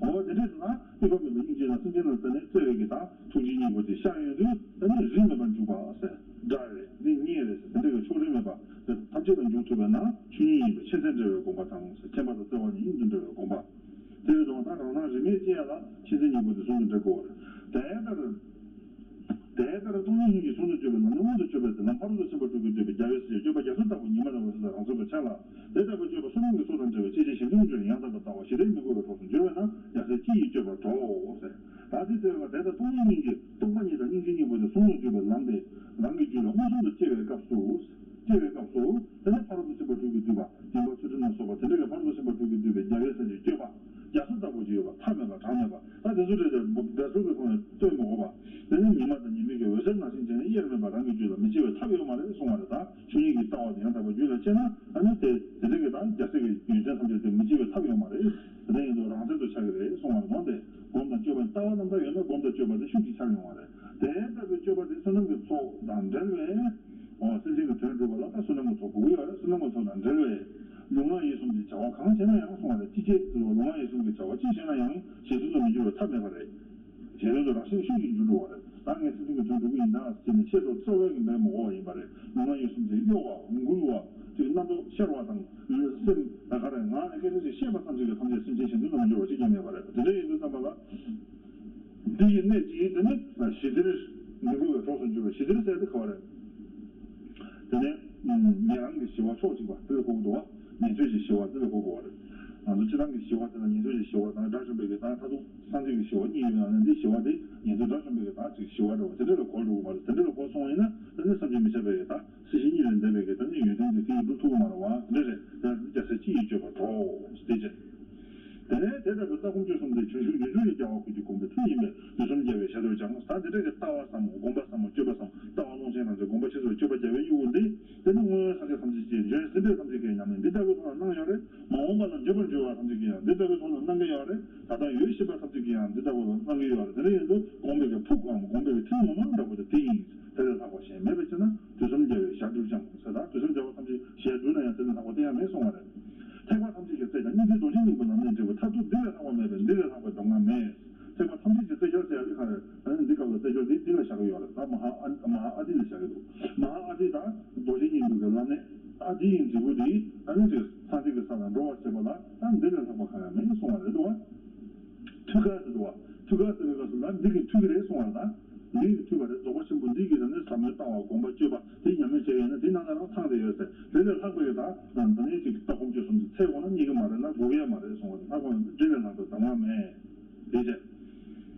ཨོ་དེ་འདྲས་ལ་དམིགས་པ་མེད་པའི་སྙིང་རྗེ་དང་སེམས་ཅན་ལ་བརྩེ་ནས་བརྩེ་བའི་གི་དང་། ཐུགས་རྗེ་གཉིས་པོ་དེ་ཤར་ཡོང་དུས་ད་ནི་རིས་མེད་པར་འཇུག་པ་ཟེར། དགྲ་རེད། འདི་གཉེན་རེད་ཟེར་དེ་འདྲ་གི་ཕྱོགས་རིས་མེད་པ་དེ་ཐམས་ཅད་ལ་འཇུག་ཐུབ་པས་ན་ཆོས་ཉིད་ཡིན་པས་མཁྱེན་བརྩེ་འབྲེལ་བའི་དགོངས་པ་དང་ཟེར། མཁྱེན་པ་དང་བརྩེ་བ་ནི་གཉིས་སུ་འབྲེལ་བའི་དགོངས་པ། དེ་རེད་དང་ད་རང་སྣང་རིས་མེད་ཅན་ལ་མཁྱེན་བརྩེ་གཉིས་པོ་དེ་ཟུང་དུ་འབྲེལ་དགོས་པ་རེད། དེ་ལྟར། དེ་ལྟར་སྟོང་ཉིད་སྙིང་རྗེ་ཟུང་དུ་སྤྱོད་པའི་ལམ་ནི་མངོན་དུ་སྤྱོད་པའི་ལམ་ཕ་རོལ་ཏུ་ཕྱིན་པ་དྲུག་གིས་བསྡུས་པའི་རྒྱལ་བའི་སྲས་ཀྱི་སྤྱོད་པ་རྒྱ་མཚོ་ལྟ་བུ་ཉི་མ་ལྟ་བུ་ཟེར་རང་མཚན་དུ་འཆར་ལ། དེ་ལྟ་བུའི་སྤྱོད་པ་བསོད་ནམས་ཀྱི་ཚོགས་དང་འབྲེལ་བའི་སྐྱེད་ཅིང་ཞིང་དུ་འགྱུར་ཡང་དག་པར་ལྟ་བ་ཞི་བདེའི་མི་མགོ་བའི་གྲོགས་སུ་འགྱུར་བས་ན་ཡང་སྲིད་སྤྱི་ཡི་སྤྱོད་པར་གྲོགས་ཟེར། ད་དེ་ལྟ་བུའི་དེ་ལྟར་སྟོང་ཉིད་སྙིང་རྗེ་སྟོང་པ་ཉིད་དང་སྙིང་རྗེ་གཉིས་པོ་དེ་ཟུང་དུ་འཇུག་པའི་ལམ་དེ་རང་གི་རྒྱུད་ལ་མངོན་སུམ་དུ་སྐྱེ་བའི་སྐབས་སུ། སྐྱེ་བའི་སྐབས་སུ་དེ་ནི་ཕ་རོལ་ཏུ་ཕྱིན་པ་དྲུག་གིས་བསྡུས་པ་སྦྱིན་པ་ཚུལ་ཁྲིམས་ལ་སོགས་པ་དེ་འདྲ་གི་ཕ་རོལ་ཏུ་ཕྱིན་པ་དྲུག་གིས་བསྡུས་པའི་རྒྱལ་བའི་སྲས་ཀྱི་སྤྱོད་པ་རྒྱ་མཚོ་ལྟ་བུ་ཅིག་ཡོད་པ་མཐའ་མེད་པ་གྲངས་མེད་པ། ད་དེ་ཚོ་རེད་དེ་བེ་སོ་གི་ཐོག་ནས་སྟོན་མི་དགོས་པ། དེ་ནི་ཉི་མ་དང་ཉི་མའི་གི་འོད་ཟེར་ནང་བཞིན་བྱས་ནས་དབྱེར་མེད་པ་རང་གི་རྒྱུད་ལ་མི་སྐྱེ་བའི་ཐབས་ཡོད་མ་རེད་གསུང་བ་རེད། ད་ཆོས་ཉིད་ཀྱི་ལྟ་བ་དེ་ཡང་དག་པར་རྒྱུད་ལ་སྐྱེས་ན་ཨ་ནི་དེ་དེ་འདྲ་གི་ད་རྒྱལ་སྲས་ཀྱི་ཡོན་ཏན་ཐམས་ཅད་དེ་མི་སྐྱེ་བའི་ཐབས་ཡོད་མ་རེད། དེ་འདྲ་ཡིན་དུས་རང་མཚན་དུ་ཆགས་ཀྱི་རེད་གསུང་བ་རེད། དོན་དེ་སྒོམ་དང་སྤྱོད་པ་ལྟ་བ་རྣམ་དག་ཡོད་ན་སྒོམ་དང་སྤྱོད་པ་དེ་ཤུགས་ཀྱིས་འཆར་ཡོང་བ་རེད། དེ་ལྟ་བུའི་སྤྱོད་པ་དེ་བསོད་ནམས་ཀྱི་ཚོགས་དང་འབྲེལ་བས། འོ་སེམས་ཅན་གྱི་དོན་སྒྲུབ་པ་ལ་ད་བསོད་ནམས་ཀྱི་ཚོགས་དགོས་ཀྱི་ཡོད་རེད། བསོད་ནམས་ཀྱི་ཚོགས་དང་འབྲེལ་བས། ལུས་ངག་ཡིད་གསུམ་གྱི་བྱ་བ་གང་བྱས་ན་ཡང་གསུང་བ་རེད། ཅི་བྱེད་ཟེར་བ་ལུས་ངག་ཡིད་གསུམ་གྱི་བྱ་བ་ཅི་བྱས་ན་ཡང་གཞན་དོན་དུ་མི་འགྱུར་བའི་ཐབས་མེད་པ་རེད། གཞན་དོན་དུ་རང་བཞིན་ཤུགས་ཀྱིས་འགྱུར་འགྲོ་བ་རེད། ད་ངས་སེམས་ཅན་གྱི་དོན་སྒྲུབ་ཀྱི་ཡིན་ད་ཟེར་ནས་ཆེད་དུ་རྩ་བའི་གི་འབད་མི་དགོས་པ་ཡིན་པ་རེད། ལུས་ངག་ཡིད་གསུམ་གྱིས་གཡོ་བ་འགུལ་བ་དེ་རྣམ་རྟོག་ཤར་བ་དང་ལུས་སེམས་ལ་ག་རེ་ངག་ནས་སྐད་ཆ་ཞིག་བཤད་པ་ཙམ་ཞིག་གིས་ཐམས་ཅད་སེམས་ཅན་གཞན་དོན་དུ་མི་འགྱུར་བ་གཅིག་ཀྱང་མེད་པ་རེད། དེ་འདྲ་ཡིན་དུས་ཙམ་པ་ལ། འདི་ཡི་གནད་ཀྱིས་དེ་ནི་ཞི་བདེར་མི་འགུལ་བའི་གྲོགས་སུ་འགྱུར་བ། ཞི་བདེར་ཟེར་དེ་ག་བ་རེད། དེ་ནས་ཉན་རང་གི་ཞི་བ་ཕྱོགས་གཅིག་པ་དེ་ལ་གོ་དགོས་འདུག་བ། ཉན་ཐོས་ཀྱི་ཞི་བ་དེ་ལ་གོ་དགོས་པ་རེད། ང་ཚོ་སྤྱིར་བཏང་གི་ཞི་བ་དེ་ལ་ཉན་ཐོས་ཀྱི་ཞི་བ་དང་དགྲ་བཅོམ་པའི་གི་དང་མཐར་ཐུག་སངས་རྒྱས་ཀྱི་ཞི་བ་གཉིས་ཡོད་ཡང་ན་འདི་ཞི་བ་དེ་ཉན་ཐོས་དགྲ་བཅོམ་པའི་གི་དང་གཅིག་ཞི་བ་འདྲ་བ་དེ་འདྲ་ལ་གོ་འགྲོ་གི་མ་རེད། དེ་འདྲ་ལ་གོ་སོང་བ་ཡིན་ན་དེ་ནི་བསམ་གྱིས་མི་ཁྱབ་པའི་གི་དང་སྲིད་ཞི་གཉིས་ལས་འདས་པའི་གི་དེ་ནི་ཡོན་ཏན་དེ་དེ་ཡིས་སྒྲུབ་ཐུབ་ཀྱི་མ་རེད་བ། དེ་འདྲ་རེད། དེ་ལ་རྒྱལ་སྲས་སྤྱི་ཡི་སྤྱོད་པ་གྲོགས་དེ་བྱས། དེ་ནས་དེ་ལྟ་བུའི་ལྟ་སྒོམ་སྤྱོད་གསུམ་དེ་བྱང་ཆུབ་ཡིད་བཞིན་གྱི་རྒྱལ་བ་ཀུན་གྱི་དགོངས་པའི་མཐུ་ཡིན་པས་དུས་གསུམ་རྒྱལ་བའི་ཞལ་དུ་བཅངས། ད་འདི་འདྲ་གི་ལྟ་བ་ཟབ་མོ་སྒོམ་པ་ཟབ་མོ་སྤྱོད་པ་ཟབ་མོ་ལྟ་བ་ཀློང་ཆེན་རང་བྱས་སྒོམ་པ་ཆེ་སོགས་སྤྱོད་པ་རྒྱལ་བའི་དབྱུ་གུ་འདི་དེ་ནི་སྔོན་སངས་རྒྱས་ཐམས་ཅད་ཀྱིས་འབྱོན་ཟིན་པའི་ཐམས་ཅད་ཀྱིས་ཉམས་ལེན་འདི་ལྟ་བུའི་ཐོག་ལ་གནང་ཡོད་རེད། མ་འོངས་པ་ལ་འབྱོན་པར་འགྱུར་བ་ཐམས་ཅད་ཀྱིས་ཡང་འདི་ལྟ་བུའི་ཐོག་ལ་གནང་གི་ཡོད་རེད། ད་ལྟ་ཡོད་བཞིན་པ་ཐམས་ཅད་ཀྱིས་ཡང་འདི་ལྟ་བུ་ལ་གནང་གི་ཡོད་རེད། དེ་འདྲ་ཡིན་དུས་སྒོམ་པའི་གི་ཕུགས་ཀྱང་སྒོམ་པའི་གི་མཐིལ་ངོ་མ་འདྲ་པོ་དེ་དེ་ཡིན། དེ་ལས་ལྷག་པ་གཞན་མེད་པའི་ཕྱིར་ན་དུས་གསུམ་རྒྱལ་བའི་ཞལ་བསྒྲུབ་ཀྱང་ཟེར། ད་དུས་གསུམ་རྒྱལ་བ་ཐམས་ཅད་ཞལ་བསྒྲུབས་ན་ཡང་དེ་ལས་ལྷག་པ་དེ་ཡང་མེད་གསུང་བ་རེད། ཐེག་པ་ཐམས་ཅད་ཀྱི་སྲས་དང་སྙིང་རྗེའི་རྡོ་རྗེ་སྙིང་པོའི་ལམ་ནས་འབྲེལ་བའི་མཐར་ཐུག་འདི་ལས་ལྷག་པ་མེད་པས་འདི་ལས་ལྷག་པའི་གདམས་ངག་མེད། ཐེག་པ་ཐམས་ཅད་ཀྱི་རྩེ་གཅོད་ཟེར་ཡ་འདི་ག་རེད། ཨ་ནི་འདི་སྐབས་ལ་རྩེ་གཅོད་འདི་འདི་ལ་བཞག་གི་ཡོད་རེད། ད་མ་ཧཱ་ཨ་མ་ཧཱ་ཨ་ཏི་ལ་བཞག་གི་འདུག་མ་ཧཱ་ཨ་ཏི་ད་རྡོ་རྗེ་སྙིང་པོའི་གི་ལམ་ནས་ཨ་ཏི་ཡི་འབྲས་བུ་འདི་ཨ་ནི་ཅིག་སངས་རྒྱས་ཀྱི་ས་ལ་འགྲོ་བར་བྱེད་པ་ལ་ད་འདི་ལས་ལྷག་པ་གང་ཡང་མེད་གསུང་བ་རེད་འདུག་བ། ཐུགས་ཀ་ཟེར་འདུག་བ། ཐུགས་ཀ་ཟེར་བའི་སྐབས་སུ་ལ་འདི་གིས་ཐུག་གི་རེད་གསུང་བ་རེད། ད་འདི་གིས་ཐུག་པ་རེད། རྫོགས་པ་ཆེན་པོ་འདི་གིས་ད་ནི་ཟབ་མོའི་ལྟ་བ་སྒོམ་པ་སྤྱོད་པ་དེ་ཉམས་ལེན་བྱས་ཡོད་ན་དེ་ནང་ལ་རང་ཚང་བསྡད་ཡོད་ཟེར། དེ་ལས་ལྷག་པའི་ད་ད་ནི་ཅིག་ལྟ་སྒོམ་སྤྱོད་གསུམ་དེ་ཚེ་གང་ན་རྙེད་ཀྱི་མ་རེད་ལ་དགོས་ཀྱི་ཡང་མ་རེད་གསུང་བ་རེད། ལྷག་པ་འདི་ལས་ལྷག་པའི་གདམས་ངག་མེད། དེ་བྱས།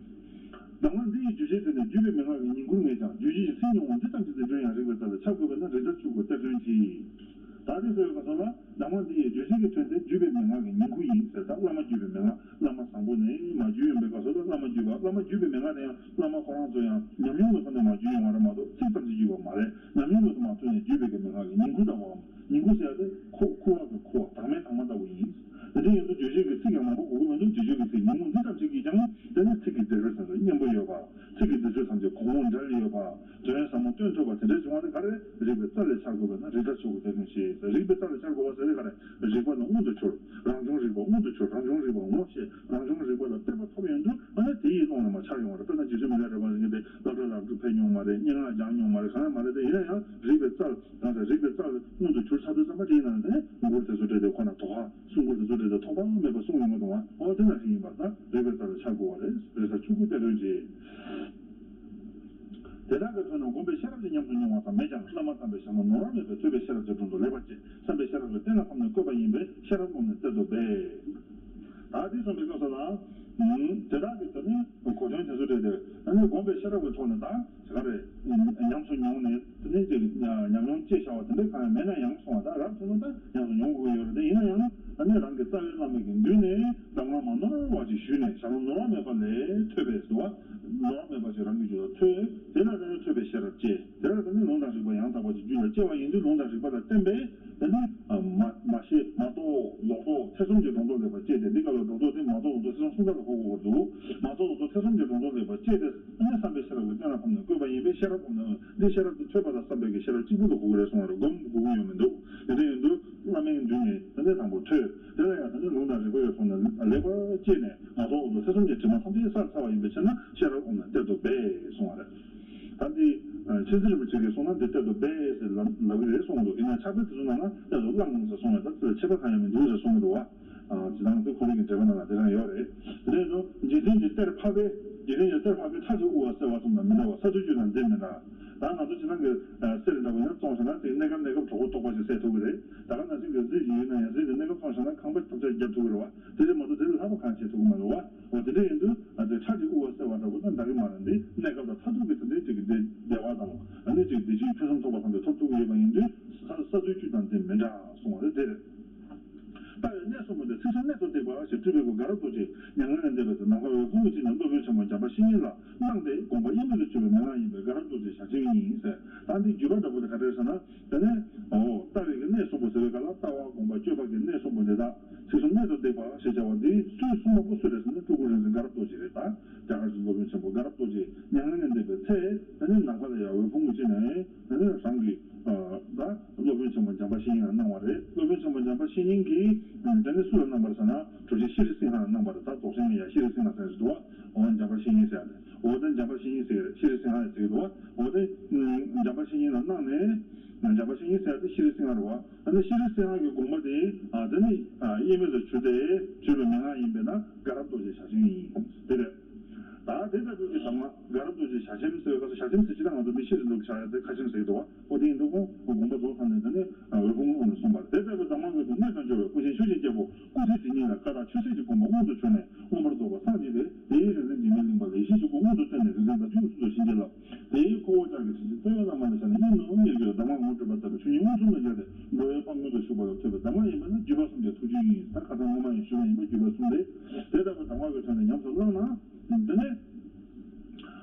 གདམས་ངག་འདི་ཡི་རྒྱུད་ཆེན་དེ་ནི་བརྒྱུད་པའི་མན་ངག་གི་ཉིང་ཁུར་ངེས་ཀྱང་རྒྱུད་བཞི་ཡི་ཚིག་ཉུང་བ་འདི་ཙམ་གྱིས་འཛིན་སྐྱོང་ཡང་རིགས་པའི་རྩལ་ལ་ཁྱབ་དགོས་པས་ན་རིགས་གཏེར་ཆུང་ངུ་གཏེར་སྟོན་གྱིས། ད་དེ་ཟེར་བའི་སྐབས་སུ་ལ་གདམས་ངག་འདི་ཡི་རྒྱུད་ཆེན་གྱི་དོན་དེ་བརྒྱུད་པའི་མན་ངག་གི་ཉིང་ཁུར་ཡིན་ཟེར། ད་བླ་མ་བརྒྱུད་པའི་མན་ངག་བླ་མ་བཟང་པོ་ནས་མ་བརྒྱུད་ཡོང་པའི་སྐབས་སུ་ལ་བླ་མ་བརྒྱུད་པ་བླ་མ་བརྒྱུད་པའི་མན་ངག་དེ་ཡང་བླ་མ་ཁོ་རང་ཚོ་ཡང་ཉམས་མྱོང་གི་ཐོག་ནས་མ་བརྒྱུད་ཡོང་བ་རེད་མ་གཏོགས་ཚིག་ཙམ་གྱིས་བརྒྱུད་པ་མ་རེད། ཉམས་མྱོང་གི་ཐོག་མ་ཐོན་ནས་བརྒྱུད་པའི་གི་མན་ངག་གི་ཉིང་ཁུར་ལྟ་བུའམ། ཉིང་ཁུ་ཟེར་ཡ་དེ་ཁུ་ཁུ་བ་གི་ཁུ་བ་དྭངས་མའི་དྭངས་མ་ལྟ་བུ་ཡིན། དེ་འདྲ་ཡིན་དུས་རྗོད་བྱེད་ཀྱི་ཚིག་ཀྱང་མང་པོ་དགོས་ཀྱི་མི་འདུག་རྗོད་བྱེད་ཀྱི་ཚིག་ཉུང་ངུ་འདི་ཙམ་ཞིག་གིས་ཀྱང་དེ་ནི་ཚིག་གི་རྫས་སྦྱོར་ཚང་དུ་སྙན་པོ་ཡོད་པ། ཚིག་གི་རྫས་སྦྱོར་ཐམས་ཅད་གོང་འོག་འབྲེལ་ཡོད་པ། དོན་ཟབ་མོ་སྟོན་ཐུབ་པ་དེ་འདྲ་བྱུང་བ་དེ་ག་རེ་ རིག་པའི་རྩལ་ལས་འཆར་དགོས་པས་ན་རིགས་ལྟར་ཆོས་སྐུ་དེ་ཀུན་ཤེས། རིག་པའི་རྩལ་ལས་འཆར་དགོས་པ་ ཟེར་ཏེ་ག་རེ། རིག་པ་ལ་མངོན་དུ་གྱུར། རང་བྱུང་རིག་པ་མངོན་དུ་གྱུར། རང་བྱུང་རིག་པ་ངོ་ཤེས། རང་བྱུང་རིག་པ་ལ་བརྟན་པ་ཐོབ་ཡོང་དུས་ཨ་ནི་དེ་ཡི་ཀློང་ནས་མར་འཆར་ཡོང་བ་རེད། དཔེར་ན་རྗེ་བཙུན་མི་ལ་རས་པ་ཟེར་མཁན་དེ་སློབ་གྲྭ་ལ་འགྲོ་ཕེབས་མྱོང་མ་རེད། སྙན་ངག་སྦྱངས་མྱོང་མ་རེད། གང་ཡང་མ་རེད། དེ་ཡིན་ན་ཡང་རིག་པའི་རྩལ་རང་གི་རིག་པའི་རྩལ་མངོན་དུ་གྱུར་ཚར་དུས་ཙམ་པ་དེ་ཡིན་ན་དེ་ནི་མགུར་དེ་ཚོ་སྤྲད་དེ་ཁོ་ན་དོ་ཧ་གསུང་མགུར་དེ་ཚོ་སྤྲད་དེ་ཐོགས་པ་མེད་པ་གསུང་ཡོང་གི་འདུག་བ། འོ་དེ་ནང་བཞིན་ཡིན་པར་ཐལ། རིག་པའི་རྩལ་ལ་འཆར་དགོས་པ་རེད། རེས་གཟའ་ཆོས་སྐུ་གཏེར་སྟོན་གྱིས། དེ་དག་གི་ཐོག་ནས་སྒོམ་པའི་ཤེས་རབ་ཀྱིས་ཉམས་སུ་མྱོང་བ་ཙམ་མེད་ཀྱང་བླ་མ་དམ་པའི་ཞལ་སྔ་ནོར་བ་མེད་པའི་ཐོས་པའི་ཤེས་རབ་ཀྱི་དྲུང་དུ་ལེགས་པར་དཔྱད། བསམ་པའི་ཤེས་རབ་ཀྱིས་གཏན་ལ་ཕབ་ནས་བཀོད་པ་ཡིན་པས་ཤེས་རབ་བསྒོམས་ནས་གཏེར་དུ་སྦས། ད་འདི་གསུངས་པའི་སྐབས་སུ་ལ། དེ་དག་གི་ད་ནི་གོ་དོན་དེ་ཚོ་སྤྲད་དེ་ཨ་ནི་སྒོམ་པའི་ཤེས་རབ་ཀྱི་ཐོག་ནས་ད་ག་རེ་ཉམས་སུ་མྱོང་ནས་དེ་ནས་ཅིག་ཉམས་མྱོང་སྐྱེས་བཞག་པ་དེ་འདྲ་གང་ཡང་མེད་ན་ཡང་སོང་བ། ད་རབ་ཐོན་ན་ད་ཉམས་སུ་མྱོང་དགོས་ཀྱི་ཡོད་རེད། དེ་ཡིན་ན་ཡང་ཨ་ནི་རང་གི་རྩ་བའི་བླ་མ་གི་མདུན་ནས་གདམས་ངག་མ་ནོར་བ་ཅིག་ཞུས་ནས་ཞལ་སྔ་ནོར་བ་མེད་པ་ལས་ཐོས་པས་ཟེར་བ། ནོར་བ་མེད་པ་ཞིག་རང་གི་རྒྱུད་ལ་ཐོས། དེ་ལ་ད་ནི་ཐོས་པའི་ཤེས་རབ་སྐྱེས། དེ་ལ་ད་ནི་ལུང་དང་རིགས་པ་ཡང་དག་པ་ཅིག་རྒྱུད་ལ་སྐྱེ་བ་ཡིན་དུས་ལུང་དང་རིགས་པ་ལ་བརྟེན་པའི་ད་ནི་མ་མ་ཤེས་མ་རྟོགས་ལོག་རྟོག་ཐེ་ཚོམ་གྱི་སྒྲོ་འདོགས་ལེགས་པར་བཅད་དེ། འདི་སྐབས་ལ་སྒྲོ་འདོགས་དེ་མ་རྟོགས་ལོག་རྟོག་ཐེ་ཚོམ་གསུམ་པ་ལ་གོ་དགོས་པར་འདུག་མ་རྟོགས་ལོག་རྟོག་ཐེ་ཚོམ་གྱི་སྒྲོ་འདོགས་ལེགས་པར་བཅད་དེ། ཨ་ནི་བསམ་པའི་ཤེས་རབ་ཀྱིས་གཏན་ལ་ཕབ་ནས་བཀོད་པ་ཡིན་པས་ཤེས་རབ་བསྒོམས་ནས། འདི་ཤེས་རབ་དེ་ཐོས་པ་དང་བསམ་པའི་གི་ཤེས་རབ་གཅིག་པུ་ལ་གོ་གི་རེད་གསུངས་པ་རེད། སྒོམ་དགོས་ཀྱི་ཡོད་མི་འདུག་དེ་འདྲ་ཡིན་དུས་བླ་མའི་མདུན་ནས་ད་ནི་དང་པོ་ཐོས། དེ་ལ་ཡང་ད་ནི་ལུང་དང་རིགས་པ་ཡོད་ཐོག་ནས་ལེགས་པར་དཔྱད་ནས་མ་རྟོགས་ལོག་རྟོག་ཐེ་ཚོམ་གྱི་དྲི་མ་ཐམས་ཅད་བསལ་ཚར་བ་ཡིན་པའི་ཕྱིར་ན་ཤེས་རབ་བསྒོམས་ནས་གཏེར་དུ་སྦས་གསུངས་པ་རེད། ད་འདི་མཁྱེན་བརྩེ་རིན་པོ་ཆེ་གིས་གསུངས་ན་འདི་གཏེར་དུ་སྦས་ཟེར་ལབ་ལབ་ཀྱི་རེད་གསུངས་འདུག་ཡིན་ན་ཕྱག་དཔེ་དེ་ཚོ་ནང་ན་གཏེར་དུ་བླངས་ཟེར་གསུངས་པས། ད་དེ་ལ་ཁྱད་པར་གང་ཡང་མི་འདུག་ཟེར་གསུངས་ཀྱི་འདུག་བ། ཨ་ཇི་ལྟར་དེ་ཁོ་རང་གི་འགྲེལ་པ་ནང་ལ་དེ་རང་ཡོད་རེད། དེ་ནས་ཡང་འཇིག་རྟེན་གྱི་གཏེར་ཕབ་པས། འཇིག་རྟེན་གྱི་གཏེར་ཕབ་པས་ཁྲག་གིས་དབུལ་བ་བསལ་བ་ཙམ་དང་མི་འདྲ་བར་ས་རྡུལ་བཅུད་དང་རྫས་མི་འདྲ། ད་ང་ཚོ་ཇི་ལྟར་གྱི་གསེར་འདྲ་བོ་ཡང་བཙོངས་བྱས་ན་དེ་གནས་སྐབས་གནས་སྐབས་གྲོགས་པོ་རྟོགས་པ་ཞིག་བསལ་ཐུབ་ཀྱི་རེད། ད་ག་ནང་བཞིན་གྱི་རྫས་ཅིག་ཡོད་ན་ཡང་རྫས་དེ་གནས་སྐབས་བཙོངས་བྱས་ན་ཁང་པ་ཐམས་ཅད་བརྒྱབ་ཐུབ་ཀྱི་རེད་བ། དེ་ལས་མ་གཏོགས་དེ་ལས་ལྷག་པ་གང་བྱེད་ཐུབ་ཀྱི་མ་རེད་བ། འོ་དེ་འདྲ་ཡིན་དུས་ཨ་དེ་ཁྲག་གིས་དབུལ་བ་བསལ་བ་འདྲ་བོ་ད་འདྲ་གི་མ་རེད། འདི་གནས་སྐབས་དང་མཐར་ཐུག་གི་དེ་འདྲའི་ཅིག་གི་བདེ་བདེ་བ་དང་ཨ་ནི་ཅིག་བདེ་སྐྱིད་ཕུན་སུམ་ཚོགས་པ་ཐམས་ཅད་ཐོབ་ཐུབ་ཀྱི་ཡོད་པ་ཡིན་དུས་ས་ས་རྡུལ་བཅུད་དང་རྫས་མི་འདྲ་གསུངས་པ་རེད། དེ་རེད། ལྟ་བའི་གནས་གསུམ་པོ་དེ་ཚིག་གསུམ་གནད་དུ་བརྡེག་པ་ཞེས་སྤྲུལ་པའི་སྐུ་དགའ་རབ་རྡོ་རྗེ་མྱ་ངན་ལས་འདས་པའི་ཚེ་ནམ་མཁའ་འོད་ཕུང་གི་དཀྱིལ་ནས་སློབ་དཔོན་ཆེན་པོ་འཇམ་དཔལ་བཤེས་གཉེན་ལ་གནང་སྟེ་དགོངས་པ་དབྱེར་མེད་དུ་གྱུར་པའི་མན་ངག་ཡིན་པས་དགའ་རབ་རྡོ་རྗེ་ཞལ་ཆེམས་ཡིན་ཟེར། ད་འདི་བརྒྱུད་པ་འདྲ་པོ་དེ་ག་རེ་རེད་ཟེར་ན། དེ་ནས་འོ་ལྟ་བའི་གི་གནས་གསུམ་པོ་ཟེར་བའི་སྐབས་ལ་ལྟ་བ་སྒོམ་པ་སྤྱོད་པ་གི་གནས་གསུམ་པོ་འདི་དག་ཚིག་གསུམ་གནད་དུ་བརྡེག་པ་ཞེས་བྱ་བ་འདི་སུས་གསུངས་པ་པོ་སུ་རེད་ཟེར་ན་སྤྲུལ་སྐུ་རིག་འཛིན་དགའ་རབ་རྡོ་རྗེ་རེད། ད་རྒྱ་གར་གྱི་སློབ་དཔོན་ཆེན་པོ་དགའ་རབ་རྡོ་རྗེ་མྱ་ངན་ལས་འདས་པའི་ཚེ་དེ་ནས་ནམ་མཁའ་ལ་ཡར་འོད་ཕུང་གི་དཀྱིལ་ནས་དེ་ནས་རང་གི་ད་སློབ་དཔོན་ཆེན་པོ་འཇམ་དཔལ་བཤེས་གཉེན་ལ་གནང་བ་རེད། སློབ་དཔོན་ཆེན་པོ་འཇམ་དཔལ་བཤེས་གཉེན་གྱིས་དེ་ནས་སུ་ལ་གནང་བ་རེད་ཟེར་ན་གྲུབ་ཆེན་ཤྲཱི་སིང་ཧ་ལ་གནང་བ་རེད། ད་རྫོགས་ཆེན་ལ་ཡ་ཤྲཱི་སིང་ཧ་ཟེར་ཞིག་འདུག་བ། འོ་འཇམ་དཔལ་བཤེས་གཉེན་ཟེར་ཡ་རེད། འོ་དེ་འཇམ་དཔལ་བཤེས་གཉེན་ཟེར་གྱི་རེད། ཤྲཱི་སིང་ཧ་ཟེར་གྱི་འདུག་བ། འོ་དེ་འཇམ་དཔལ་བཤེས་གཉེན་ལ་གནང་ནས། འཇམ་དཔལ་བཤེས་གཉེན་ཟེར་ཡ་དེ་ཤྲཱི་སིང་ཧ་རེད་བ། ཨ་ནི་ཤྲཱི་སིང་ཧ་གི་དགོངས་པ་དེ་ཨ་དེ་ནི་ཨ་དབྱེར་མེད་དུ་གྱུར་ཏེ་གྱུར་པའི་མན་ངག་ཡིན་པས་ན་དགའ་རབ་རྡོ་རྗེ་ཞལ་ཆེམས་ཡིན། དེ་རེད། ད་དེ་ལྟ་བུའི་གི་གདམས་ངག་དགའ་རབ་རྡོ་རྗེ་ཞལ་ཆེམས་ཟེར་བའི་སྐབས་སུ་ཞལ་ཆེམས་ཟེར་སྤྱིར་བཏང་ང་ཚོ་མི་ཤེས་རེད་འདུག་ཞལ་ཡ་དེ་ཁ་ཆེམས་ཟེར་གྱི་འདུག་བ། འོ་དེ་ཡིན་དུས་ཁོང་དགོངས་པ་རྫོགས་ཚར་ནས་དེ་ནས་འོད་ཕུང་དབུས་ལ་སོང་བ་རེད། དེ་ལྟ་བུའི་གདམས་ངག་གི་དོན་གནད་དང་འབྱོར་བའི་ཀུན་མཁྱེན་ཆོས་ཀྱི་རྒྱལ་པོ་སྐུ་ཚེ་དེ་ཉིད་ལ་བཀའ་དག་ཆོས་སྲིད་ཀྱི་དགོངས་པ་མངོན་དུ་གྱུར་ནས་མངོན་པར་རྫོགས་པར་སངས་རྒྱས་ཏེ། དེའི་རིག་འཛིན་འཇིགས་མེད་གླིང་པ་ལ་ཡེ་ཤེས་ཀྱི་སྐུ་མངོན་དུ་བསྟན་ནས་རིག་འཛིན་བརྡ་བརྒྱུད་ཀྱི་ཚུལ་དུ་བྱིན་གྱིས་བརླབས། དེའི་ཁོ་བོ་ཅག་གི་དྲིན་ཅན་རྩ་བའི་བླ་མ་ལ་ཕྱག་ནས་གཉིད་ནུབ་མི་དགོས་གདམས་ངག་ངོ་སྤྲོད་པ་ལྟ་བུ་ཆོས་ཉིད་མངོན་སུམ་དུ་མཇལ་ཏེ་འགྲོ་བའི་དཔལ་མངོན་དུ་ཞུགས་པ་ལ་ཐོས་པའི་གདམས་ངག་ཡིན་པས་ན་བརྒྱུད་པ་གསུམ་གྱི་ཐུགས་རྒྱུད་ཡིན། ད་ཁ་སང་སྔོན་མ་ཡང་ཞུས་པ་ཡིན་པ་བརྒྱུད་པ་གསུམ་སྟེ། དེ་ལྟ་བུའི་གདམས་ངག་གི་ཐོག་ནས་ཉམས་སུ་བླངས་ན། དེ་ནས།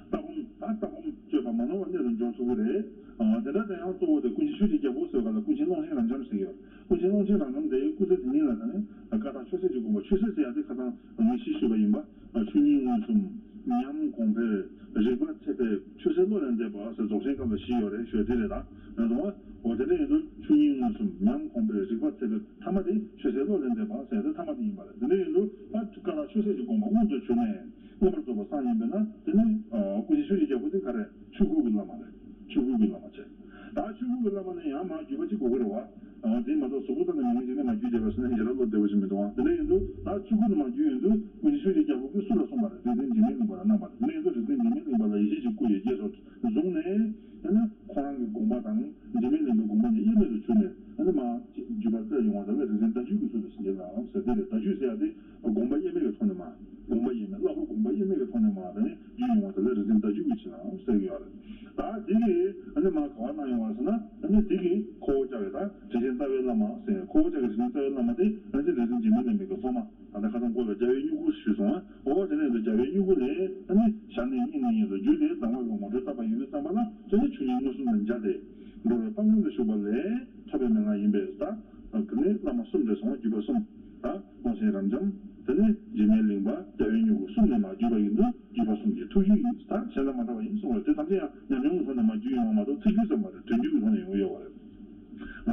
ལྟ་སྒོམ་ད་ལྟ་སྒོམ་སྤྱོད་པ་མ་ནོར་བ་གནད་དུ་འཇོག་ཐུབ་ཀྱི་རེད། ཨ་དེ་འདྲ་དེ་ཡང་གཙོ་བོ་དེ་ཀུན་མཁྱེན་ཆོས་ཀྱི་རྒྱལ་པོ་ཟེར་བ་ལ་ཀུན་མཁྱེན་ཀློང་ཆེན་རབ་འབྱམས་ཟེར་གྱི་ཡོད། ཀུན་མཁྱེན་ཀློང་ཆེན་རབ་འབྱམས་དེའི་སྐུ་ཚེ་དེ་ཉིད་ལ་ད་ནི་བཀའ་དག་ཆོས་སྲིད་ཀྱི་དགོངས་པ་ཆོས་སྲིད་ཟེར་ཡ་དེ་ཁ་སང་ངས་ཞིག་ཞུས་པ་ཡིན་པ། ཆོས་ཉིད་མངོན་སུམ། ཉམས་གོང་འཕེལ། རིག་པ་ཚད་ཕེབས། ཆོས་སྲིད་བློ་ལས་འདས་པ་ཟེར་རྫོགས་ཆེན་སྐབས་ལ་བཞི་ཡོད་རེད། ཞུ་ཡ་དེ་རེད་ད། ཡང་དུ་བ། འོ་དེ་འདྲ་ཡིན་དུས་ཆོས་ཉིད་མངོན་སུམ། ཉམས་གོང་འཕེལ། རིག་པ་ཚད་ཕེབས། ཐ་མ་དེ་ཆོས་སྲིད་བློ་ལས་འདས་པ་ཟེར་ཡ་དེ་ཐ་མ་དེ་ཡིན་པ་རེད། དེ་འདྲ་ཡིན་དུས་ད་བཀའ་དག་ཆོས་སྲིད་ཀྱི་དགོངས་པ་མངོན་དུ་གྱུར་ནས། མངོན་པར་རྫོགས་པར་སངས་ཡིན་པས་ན་དེ་ནི་ཀུན་མཁྱེན་ཆོས་ཀྱི་རྒྱལ་པོ་དེ་ག་རེ་ཆོས་སྐུ་གི་བླ་མ་རེད། ཆོས་སྐུ་གི་བླ་མ་བྱས། ད་ཆོས་སྐུ་གི་བླ་མ་ནི་ཡང་མར་བརྒྱུད་པ་གཅིག་དགོས་ཀྱི་རེད་བ། དེ་མ་གཏོགས་གཟུགས་པོ་ཙམ་ནས་མི་ངན་ཅིག་ནས་མར་བརྒྱུད་བསྡད་པ་ཟེར་ན་ཞེ་དྲག་བློ་བདེ་པོ་ཞིག་མི་འདུག་བ། དེ་འདྲ་ཡིན་དུས་ད་ཆོས་སྐུ་ནས་མར་བརྒྱུད་ཡོང་དུས་ཀུན་མཁྱེན་ཆོས་ཀྱི་རྒྱལ་པོ་གིས་སུ་ལ་གསུངས་པ་རེད། རིག་འཛིན་འཇིགས་མེད་གླིང་པ་ལ་གནང་བ་རེད། དེ་འདྲ་ཡིན་དུས་རིག་འཛིན་འཇིགས་མེད་གླིང་པ་ལ་ཡེ་ཤེས་ཀྱི་སྐུ་ཡི་རྗེས་སུ་བཟུང་ནས། དེ་ནི་ཁོ་རང་གི་དགོངས་པ་དང་འཇིགས་མེད་གླིང་པའི་དགོངས་པ་གཉིས་དབྱེར་མེད་དུ་གྱུར་ནས་དེ་ནི་མར་བརྒྱུད་པ་སྤེལ་ཡོང་བ་དེ་ལ་རིག་འཛིན་བརྡ་བརྒྱུད་ཀྱི་ཚུལ་དུ་བྱིན་གྱིས་བརླབས་ཟེར་དེ་རེད། བརྡ་བརྒྱུད་ཟེར་ཡ་དེ་དགོངས་པ་དབྱེར་མེད་ཀྱི་ཐོག་ནས་མར་དགོངས་པ་དབྱེར་མེད་བསླབ་པ་དགོངས་པ་དབྱེར་མེད་ཀྱི་ཐོག་ནས་མར་དེ་ནི་བརྒྱུད་ཡོང་བ་དེ་ལ་རིག་འཛིན་བརྡ་བརྒྱུད་ཀྱིས་བྱིན་གྱིས་བརླབས་ཟེར་གྱི་ཡོད་རེད། ད་དེ་གིས་དེ་ནི་མར་ག་བ་གནང་ཡོང་བ་ཟེར་ན་དེ་ནི་དེ་གིས་ཁོ་བོ་ཅག་གི་ད་དྲིན་ཅན་རྩ་བའི་བླ་མ་ཟེར། ཁོ་བོ་ཅག་གི་དྲིན་ཅན་རྩ་བའི་བླ་མ་དེ་རིག་འཛིན་འཇིགས་མེད་གླིང་པའི་གི་སློབ་མ། ད་ལྟ་ཁ་སང་སྐོར་ལ་རྒྱལ་བའི་མྱུ་གུ་ཞུས་སོང་ཨ། འོ་དེ་ནས་འདི་རྒྱལ་བའི་མྱུ་གུ་ལས་ཨ་ནི་ཞལ་ནས་སྙན་ནས་སྙན་དུ་བརྒྱུད་དེ་གདམས་ངག་གི་ངོ་སྤྲོད་བཏབ་པ་ཡིན་དུས་ཙམ་པ་ལ་དེ་ནི་ཆོས་ཉིད་མངོན་སུམ་དུ་མཇལ་ཏེ། འགྲོ་བའི་དཔལ་མངོན་དུ་ཞུགས་པ་ལས་ཐོབ་པའི་མན་ངག་ཡིན་པས་ད། དེ་ནི་བླ་མ་གསུམ་རེད་སོང་བ། བརྒྱུད་པ་གསུམ། ད་ཀློང་ཆེན་རབ་འབྱམས། དེ་ནི་འཇིགས་མེད་གླིང་པ། རྒྱལ་བའི་མྱུ་གུ་གསུམ་ནས་མར་བརྒྱུད་པ་ཡིན་དུས་བརྒྱུད་པ་གསུམ་གྱི་ཐུགས་རྒྱུད་ཡིན། ད་གཞན་དང་མ་འདྲ་བ་ཡིན་གསུངས་པ་རེད། དེ་ཐམས་ཅད་ཡང་ཉམས་མྱོང་གི་ཐོག་ནས་མར་བརྒྱུད་ཡོང་བ་མ་གཏོགས་ཚིག་བརྒྱུད་ཙམ་མ་རེད། དོན་བརྒྱུད་ཀྱི་ཐོག་ནས་ཡོང་གི་ཡོད་པ་རེད།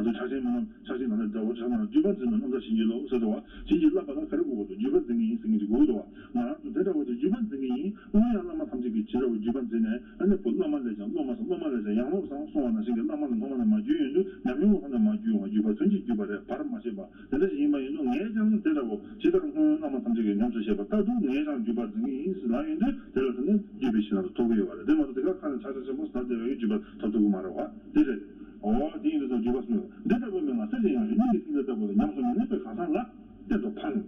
ང་ཚོ་ཕྱག་ཆེན་མི་རྣམས་ཕྱག་ཆེན་ནང་ལ་འདྲ་བོ་ཆགས་ན་བརྒྱུད་པ་འཛིན་ནོ་རྣམ་དག་བྱིན་གྱིས་རློབས་ཟེར་འདུག་བ། བྱིན་གྱིས་བརླབས་པ་ལ་ག་རེ་དགོས་ཀྱི་འདུག་བརྒྱུད་པ་འཛིན་གྱི་ཡིན་ཟེར་མཁན་ཅིག་དགོས་ཀྱི་འདུག་བ། ང་རང་ཚོ་དེ་འདྲ་བོ་དེ་བརྒྱུད་པ་འཛིན་གྱི་ཡིན། སྔོན་ཡང་བླ་མ་ཐམས་ཅད་ཀྱིས་ཇི་ལྟ་བུ་བརྒྱུད་པ་འཛིན་ནས་ཨ་ནི་བུ་བླ་མ་ལས་ཀྱང་སློབ་མ་བཟང་། སློབ་མ་ལས་ཀྱང་ཡང་སློབ་བཟང་གསུངས་པ་ནང་བཞིན་གྱི་བླ་མ་ལ་སྔོན་མ་ནས་མ་བརྒྱུད་ཡོང་དུས་ཉམས་མྱོང་གི་ཁོངས་ནས་མ་བརྒྱུད་ཡོང་བ། བརྒྱུད་པ་ཚུན་ཆད་བརྒྱུད་པ་རེད། བར་མ་ཆད་པ། དེ་འདྲ་ཞིག་ཡིན་པ་ཡིན་དུས་ངས་ཀྱང་དེ་འདྲ་བོ་ཇི་ལྟར་སྔོན་བླ་མ་ཐམས་ཅད་ཀྱིས་ཉམས་སུ་བཞེས་པ་ལྟར་དུ་ངས་ཀྱང་བརྒྱུད་པ་འཛིན་གྱི་ཡིན་ལབ་ཡོང་དུས་དེ་ལ་བརྟེན་ནས་བརྒྱུད་པའི་བྱིན་རླབས་ཐོབ་ཀྱི་ཡོད་པ་རེད། དེ་མ་གཏོགས་དེ་ག་ཁ་ནས་ཕྱག་རྒྱ་ཆེན་པོ་ཟེར་བསྡད་པའི་བརྒྱུད་པ་ཐོབ་ཐུབ་ཀྱི་མ་རེད་བ། དེ་རེད། འོ་དེ་ཡིན་དུས་ཙང་བརྒྱུད་པ་གསུངས་ཡོད། འདི་ལྟ་བུའི་མན་ངག་གསེར་གྱི་ཡང་ཞུན་སྙིང་གི་ཐིག་ལེ་ལྟ་བུ་ལ་ཉམས་སུ་མི་གནས་པའི་གང་ཟག་ལ་གཏན་དུ་ཕངས།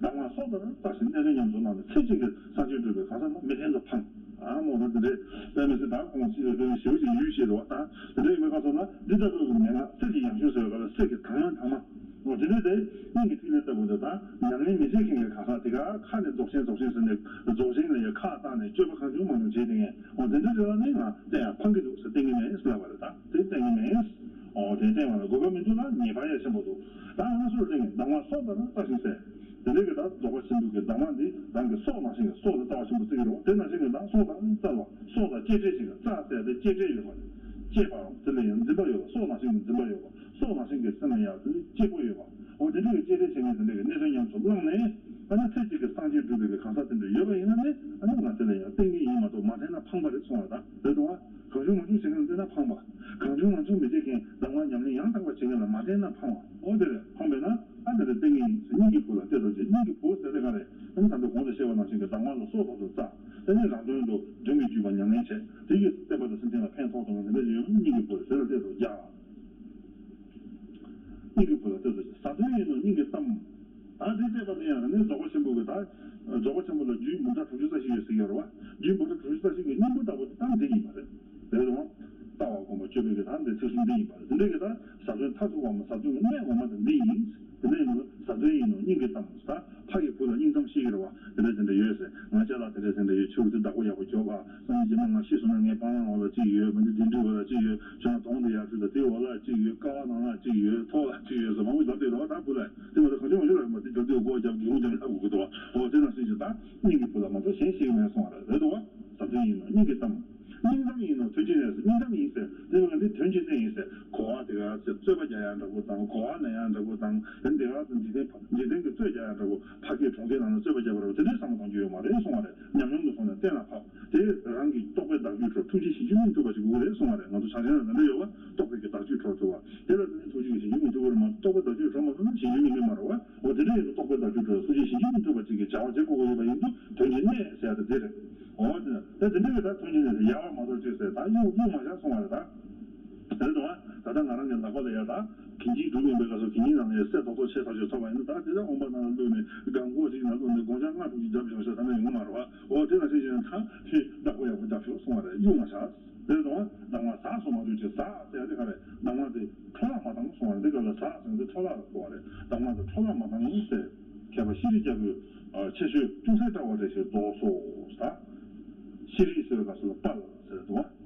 གདམས་ངག་སྲོག་ལྟར་བརྟགས་ཤིང་གནད་དོན་ཉམས་སུ་བླངས་ནས་ཚེ་གཅིག་གིས་སངས་རྒྱས་འགྲུབ་པའི་གང་ཟག་ལ་མི་གཏན་དུ་ཕངས། ཨ་མོ་རོ་དེ་འདྲས་དཔེ་མི་སྲིད་ད་ཁོང་ཅི་ལ་དཔེ་མི་ཞེའུ་ཞིག་ཡུལ་ཞེས་རོ་ད་དེ་འདྲས་ཡིན་པའི་སྐབས་སུ་ན་འདི་ལྟ་བུའི་མན་ངག་གསེར་གྱི་ཡང་ཞུན་ཟེར་བའི་སྐབས་ལ་གསེར་གྱི་དྭངས་མ་དྭངས་མ། འོ་དེ་འདྲས་དེ་སྙིང་གི་ཐིག་ལེ་ལྟ་བུ་འདི་དང་ཉམས་ལེན་མི་བྱེད་མཁན་གྱི་གང་ཟག་དེ་ག་ཁ་ནས་རྫོགས་ཆེན་རྫོགས་ཆེན་ཟེར་ནས་རྫོགས་ཆེན་ལ་ཡ་ཁ་བཏགས་ནས་སྤྱོད་པ་གང་བྱུང་མང་བྱུང་བྱས་ཏེ་ངས་འོ་དེ་འདྲས་རེ་ལ་ནི་ང་བསྟན་ཡང་ཕངས་ཀྱི་འདུག་ཟེར་བསྟན་གྱི་མེད་ལབ་པ་རེད། ད་དེ་བསྟན་གྱི་མེད། འོ་དེ་བསྟན་པ་ལ་དགོས་པ་མི་འདུག་ལ་ཉེས་པ་ཡ་ཆེན་པོ་འདུག་ད་ང་ཚོར་བསྟན་གྱི་གདམས་ངག་སྲོག་ལྟར་བརྟགས་ཤིང་གསལ། དེ་འདྲའི་གི་ད་རྫོགས་པ་ཆེན་པོའི་གི་གདམས་ངག་འདི་རང་གི་སྲོག་ནང་བཞིན་གི་སྲོག་ལ་རྩ་བ་ཆེན་པོ་བརྩི་གི་རེད། དེ་ནང་བཞིན་གི་ད་སྲོག་དང་རྩ་ལ་སྲོག་དང་གཅེས་སྤྲས་བྱེད་ཀྱི་རྩ་ཟེར་ཏེ་གཅེས་སྤྲས་ཡོད་པ་རེད། གཅེས་པའམ་དེ་ལ་ཡང་འཛིན་པ་ཡོད་པ། སྲོག་ནང་བཞིན་གི་འཛིན་པ་ཡོད་པ། སྲོག་ནང་བཞིན་གི་སེམས་ལ་ཡང་དེ་ནི་གཅེས་པོ་ཡོད་པ། འོ་དེ་འདྲའི་གི་གཅེས་སྤྲས་བྱེད་མཁན་དེ་འདྲའི་གི་གནད་དོན་ཉམས་སུ་བླངས་ནས་ཨ་ནི་ཚེ་གཅིག་གི་སངས་རྒྱས་འགྲུབ་པའི་གི་གང་ཟག་དེ་འདྲ་ཡོད་པ་ཡིན་ན་ནི་ཨ་ནི་ང་དེ་ལ་ཡང་བསྟེན་གྱི་ཡིན་མ་གཏོགས་མ་བསྟེན་ན་ཕངས་པ་རེད་གསུང་བ་དང་རེད་དོ། གང་བྱུང་མང་བྱུང་བྱེད་མཁན་ལ་བསྟེན་ན་ཕངས་པ། གང་བྱུང་མང་བྱུང་མི་བྱེད་མཁན་གདམས་ངག་ཉམས་ལེན་ཡང་དག་པ་བྱེད་མཁན་ལ་མ་བསྟེན་ན་ཕངས་པ། འོ་དེ་རེད། ཕངས་པས་ན་ཨ་དེ་རེད་བསྟེན་གྱི་ཡིན་ཟེར། སྙིང་གི་བུ་ལ་གཏད་དོ་ཅེས། སྙིང་གི་བུ་ཟེར་དེ་ག་རེད། ཨ་ནི་ད་ལྟ་གོང་དུ་བཤད་པ་ནང་བཞིན་གྱི་གདམས་ངག་ལ་སྲོག་ཐོག་ཏུ་བརྩེགས། དེ་ནས་རང་དོན་དུ་དོན་གྱི་བརྒྱུད་པ་ཉམས་ལེན་བྱས། དེ་ཡིས་བསྟན་པ་དང་སེམས་ཅན་ལ་ཕན་ཐོགས་གཏོང་བའི་དེ་འདྲ་ཡོད་ན་སྙིང་གི་བུ་ཟེར་ལ་གཏད་དོ་རྒྱག་སྙིང་གི་བུ་ལ་གཏད་དོ་ཅེས། ཟབ་དོན་ཡིན་ནོ་སྙིང་གི་གཏམ། ད་དེ་བལྟས་པ་དེ་ཡང་ནི་རྫོགས་པ་ཆེན་པོ་གི་ད་རྫོགས་པ་ཆེན་པོ་ལ་རྒྱུད་འབུམ་ཕྲག་དྲུག་ཅུ་རྩ་བཞི་ཡོད་ཟེར་གྱི་ཡོད་རེད་བ། རྒྱུད་འབུམ་ཕྲག་དྲུག་ཅུ་རྩ་བཞི་གི་སྙིང་པོ་ལྟ་བུ་དེ་ད་འདི་ཡིན་པ་རེད། རེད་དོ། ལྟ་བ་སྒོམ་པ་སྤྱོད་པའི་གི་ད་འདི་ཚིག་གསུམ་འདི་ཡིན་པ་རེད། དེ་འདྲའི་གི་ད་ཟབ་དོན་མཐར་ཐུག་པའམ་ཟབ་དོན་གི་གནད་ངོ་མ་དེ་འདི་ཡིན། དེ་འདྲ་ཡིན་ནོ་ཟབ་དོན་ཡིན་ནོ་སྙིང་གི་གཏམ་ཟེར། ཕ་གི་བུ་ལ་སྙིང་གཏམ་བཤད་ཀྱི་རེད་བ། དེ་འདྲ་དེ་འདྲ་ཡོད་ཟེར། ང་ཅ་ལག་དེ་འདྲ་དེ་འདྲ་ཡོད། ཁྱོད་ཀྱིས་དེ་བདག་པོ་ཡག་པོ་རྒྱོབ་ཨ། སང་ཉིན་རྗེས་མ་ང་ཤི་སོང་ན་ངའི་སྤང་བླང་འོག་ལ་གཅིག་ཡོད། མ་ཎི་འདོན་སྒྲིག་འོག་ལ་གཅིག་ཡོད། ཁྱོད་རང་དོང་དེ་ཡར་ཕུལ་དང་། དེའི་འོག་ལ་གཅིག་ཡོད། ཀ་བ་ནང་ལ་གཅིག་ཡོད། ཐོག་ལ་གཅིག་ཡོད་ཟེར་མང་པོ་ལབ་བསྡད་རེད་བ། ད་བུ་ལ་དེ་མ་གཏོགས་གང་བྱུང་མང་བྱུང་ལབ་མ། དེ་རྒྱབ་དེ་སྒོ་རྒྱབ་སྒེའུ་ཁུང་རྒྱབ་ལབ་དགོས་ཀྱི་འདུག་བ། འོ་དེ་ནང་བཞིན་གྱི་ད་སྙིང་གི་བུ་ལ་མ་གཏོགས་གཞན་ཤེས་ཀྱི་མེད་གསུང་བ་རེད། རེད་འདུག་བ། ཟབ་དོན་ཡིན་ནོ་སྙིང་གི་གཏམ། སྙིང་གཏམ་ཡིན་ནོ་དོན་གྱི་གནད་ཟེར། སྙིང་གཏམ་ཡིན་ཟེར་དེ་མ་གཏོགས་འདི་དོན་གྱི་གནད་ཡིན་ཟེར་གོ་བ་དེ་ག་ཚེ་རྩོད་པ་རྒྱག་ཡ་འདྲ་པོ་དང་། གོ་བ་ལེན་ཡ་འདྲ་པོ་དང་། དེ་འདི་ག་ཚེ་འཇིག་རྟེན་འཇིག་རྟེན་གྱི་རྩོད་རྒྱག་ཡ་འདྲ་པོ། ཕ་སྐད་གྲོང་སྐད་ནང་ལ་རྩོད་པ་རྒྱག་པ་འདྲ་པོ་དེ་འདྲའི་བསམ་བློ་གཏོང་རྒྱུ་ཡོད་མ་རེད་གསུང་བ་རེད། ཉམས་མྱོང་དུ་སོང་ནས་གཏན་ལ་ཕབ། དེ་རང་གི་རྟོགས་པའི་བདག་རྒྱུད་ཁྲོད་ཐུགས་རྗེ་ཞིང་སྐྱོང་སྨིན་ཐུབ་པ་ཞིག་དགོས་རེད་གསུང་བ་རེད། ང་ཚོ་བྱང་ཆེན་ལ་དེ་འདྲ་ཡོད་བ། རྟོགས་པའི་གི་བདག་རྒྱུད་ཁྲོད་ཐུབ་པ། དེ་ལ་བརྟེན་ནས་ཐུགས་རྗེ་ཞིང་སྐྱོང་སྨིན་ཐུབ་ཀྱི་རེད་མ་གཏོགས། རྟོགས་པའི་བདག་རྒྱུད་ཁྲོད་མ་ཐུབ་ན་ཞིང་སྐྱོང་སྨིན་ཐུབ་ཀྱི་མ་རེད་བ། འོ་དེ་འདྲ་ཡིན་དུས་རྟོགས་པའི་བདག་རྒྱུད་ཁྲོད་ཐུགས་རྗེ་ཞིང་སྐྱོང་སྨིན་ཐུབ་པ་ཅིག་གི་བྱ་བ་བྱེད་དགོས་ཀྱི་ཡོད་པ་ཡིན་དུས་དོན་གྱི་གནད་ཟེར་ཡ་དེ་དེ་རེད། འོ་དེ་དེ་འདྲ་གི་ད་དོན་གྱི་གནད་དེ་ཡལ་བ་མ་གཏོགས་ཅིག་ཟེར་ད་གཡུག་གཡུག་མ་བཞག་གསུང་བ་རེད་ད། དེ་རེད་དོ། ད་ལྟ་ང་རང་གི་ལག་པ་ལ་ཡ་ད་གིན་ཅིག་སྒྲུག་ཡིན་པའི་སྐབས་སུ་གིན་ཅིག་ནང་ལ་ཡ་གསེར་ཏོག་ཏོག་ཆེ་ཐག་ཆོད་ཐོབ་པ་ཡིན་ན། ད་དེ་ལ་འོང་པ་ནང་ལ་བླུགས་ནས་སྒང་གོག་ཅིག་ནང་བླུགས་ནས་སྒོང་ལྕགས་ལྔ་དྲུག་ཅིག་བརྒྱབ་བཞག་ཤག་ད་ནི་ཡོང་གི་མ་རེད་བ། འོ་དེ་ནང་བཞིན་བྱས་ན་ད་ཁྱོད་བདག་པོ་ཡག་པོ་རྒྱབ་ཤོག་གསུང་བ་རེད། གཡུག་མ་བཞག་དེ་རེད་དོ། གདམས་ངག་ཟགས་སུ་མ་འཇུག་ཅིག་ཟགས་ཟེར་ཡ་དེ་ག་རེད། གདམས་ངག་དེ་འཕྲོ་བརླག་མ་བཏང་གསུང་བ་རེད། འདི་སྐབས་ལ་ཟགས་ཟེར་ན་དེ་འཕྲོ་བརླག་ལ་གོ་བ་རེད། གདམས་ངག་དེ་འཕྲོ་བརླག་མ་བཏང་ཟེར། མཁས་པ་ཤེས་རིག་རྒྱལ་པོས་ཆེ་ཤོས་ཅུང་ཟད་བཀྲ་བ་རེ་ཞིག་རྫོགས་སོ་ཟེར། ཤེས་རིག་ཟེར་བའི་སྐབས་སུ་ལ་དཔལ་ཟེར་འདུག་བ།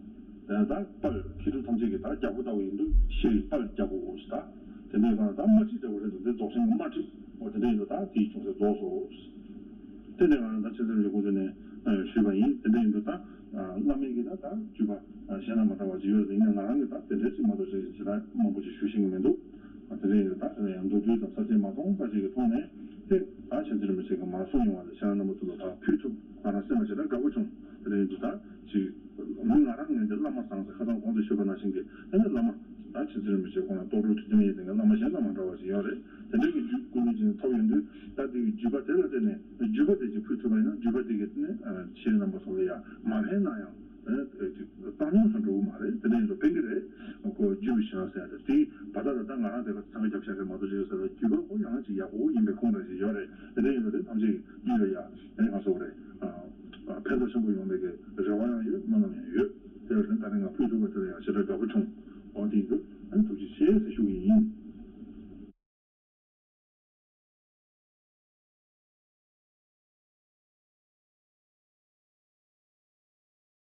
ད་དཔལ་མཁས་གྲུབ་ཐམས་ཅད་ཀྱི་ད་རྒྱལ་པོ་ལྟ་བུ་ཡིན་དུས་ཤེས་རིག་དཔལ་རྒྱལ་པོ་ཟེར། ད་དེ་འདྲའི་སྒང་ད་དམར་ཁྲིད་འདྲ་བོ་རེད་འདུག་འདི་རྫོགས་ཆེན་གྱི་དམར་ཁྲིད། འོ་དེ་འདྲ་ཡིན་དུས་ད་དེའི་ཅུང་ཟད་རྫོགས་སོ། དེ་འདྲའི་སྒང་ད་ཆེ་ཚེ་རིང་ལགས་ཁོང་ཚོ་ནས་ཞུས་པ་ཡིན། དེ་འདྲ་ཡིན་དུས་ད་བླ་མའི་གི་ད་ད་བརྒྱུད་པ་གཞན་དང་མ་འདྲ་བ་ཅིག་ཡོད་རེད། ཡིན་ན་ང་རང་གི་ད་དེ་འདྲའི་ཅིག་མ་གཏོགས་ཅིག་ཇི་ལྟར་མང་པོ་ཅིག་ཞུ་ཤེས་ཀྱི་མི་འདུག་དེ་འདྲ་ཡིན་དུས་ད་དེ་ལ་ཡང་མདོར་བསྡུས་དང་ས་བཅད་མ་མཐོང་པ་ཅིག་གི་ཐོག་ནས་དེ་ད་ཆེ་ཚེ་རིང་ལགས་ཀྱིས་མར་གསུངས་ཡོང་བ་ལ་ཁྱེད་རང་རྣམ་པ་ཚོ་ལ་ཕར་ཕུལ་ཐུབ་ང་རང་སེམས་ལ་ཞེ་དྲག་དགའ་པོ་བྱུང་། དེ་འདྲ་ཡིན་དུས་ད་ཅིག་མི་ང་རང་ངོས་འདི་བླ་མ་བཟང་ཟེར་ཁ་སང་གོང་དུ་ཞུས་པ་ནང་བཞིན་གྱི་ཨ་ནི་བླ་མ་ད་ཆེ་ཚེ་རིང་ལགས་ཀྱི་ཁོང་ལ་རྟོགས་གྲོལ་ཐུགས་རྗེ་མཉེས་ཡོད་དེ་གི་བླ་མ་གཞན་དང་མ་འདྲ་བ་ཞིག་ཡོད་རེད། དེ་འདྲ་གི་རྒྱུད་ཀུན་ལས་ཀྱི་ཐོབ་ཡོང་དུས་ད་དེ་གི་བརྒྱུད་པ་དེ་ལ་བརྟེན་ནས་བརྒྱུད་པ་དེ་ཅིག་ཕུལ་ཐུབ་པ་ཡིན་ན་བརྒྱུད་པ་དེ་གི་ནི་ཁྱེད་རྣམ་པ་ཚོ་ལ་ཡང་མ་ཕན་ན་ཡང་། བཏང་སྙོམས་སུ་འགྲོ་གི་མ་རེད། དེ་འདྲ་ཡིན་དུས་ཕན་གི་རེད། ཁོ་རྒྱུད་པའི་བྱིན་རླབས་ཟེར་ཡ་དེ་དེའི་བར་ཐག་ལ་ད་ང་རང་དེ་ག་འཚང་ཁ་རྒྱབ་ཤག་རེད་མ་གཏོགས་ཅིག་ཟེར་བའི་རྒྱུད་པ་ཁོ་ཡང་ཅིག་ཡག་པོ་ཡིན་པའི་ཁུངས་འདྲ་ཞིག་ཡོད་རེད། དེ་འདྲ་ཡིན་དུས་དེ་ཐམས་ཅད་ཀྱི་རྒྱུད་ལ་ཡ་ཨེ་ང་སོགས་རེད། ཕན་ཐོགས་ཆེན་པོ་ཡོང་བའི་གི་རེ་བ་ཡང་ཡོད། སྨོན་ལམ་ཡང་ཡོད། དེ་ལ་བརྟེན་ད་རེས་ང་ཕུལ་ཐུབ་པ་དེ་ལ་ཡང་ཞེ་དྲག་དགའ་པོ་བྱུང་། འོ་དེ་ཡིན་དུས་ཨ་ནི་ཐུགས་རྗེ་ཆེ་ཟེར་ཞུ་གི་ཡིན།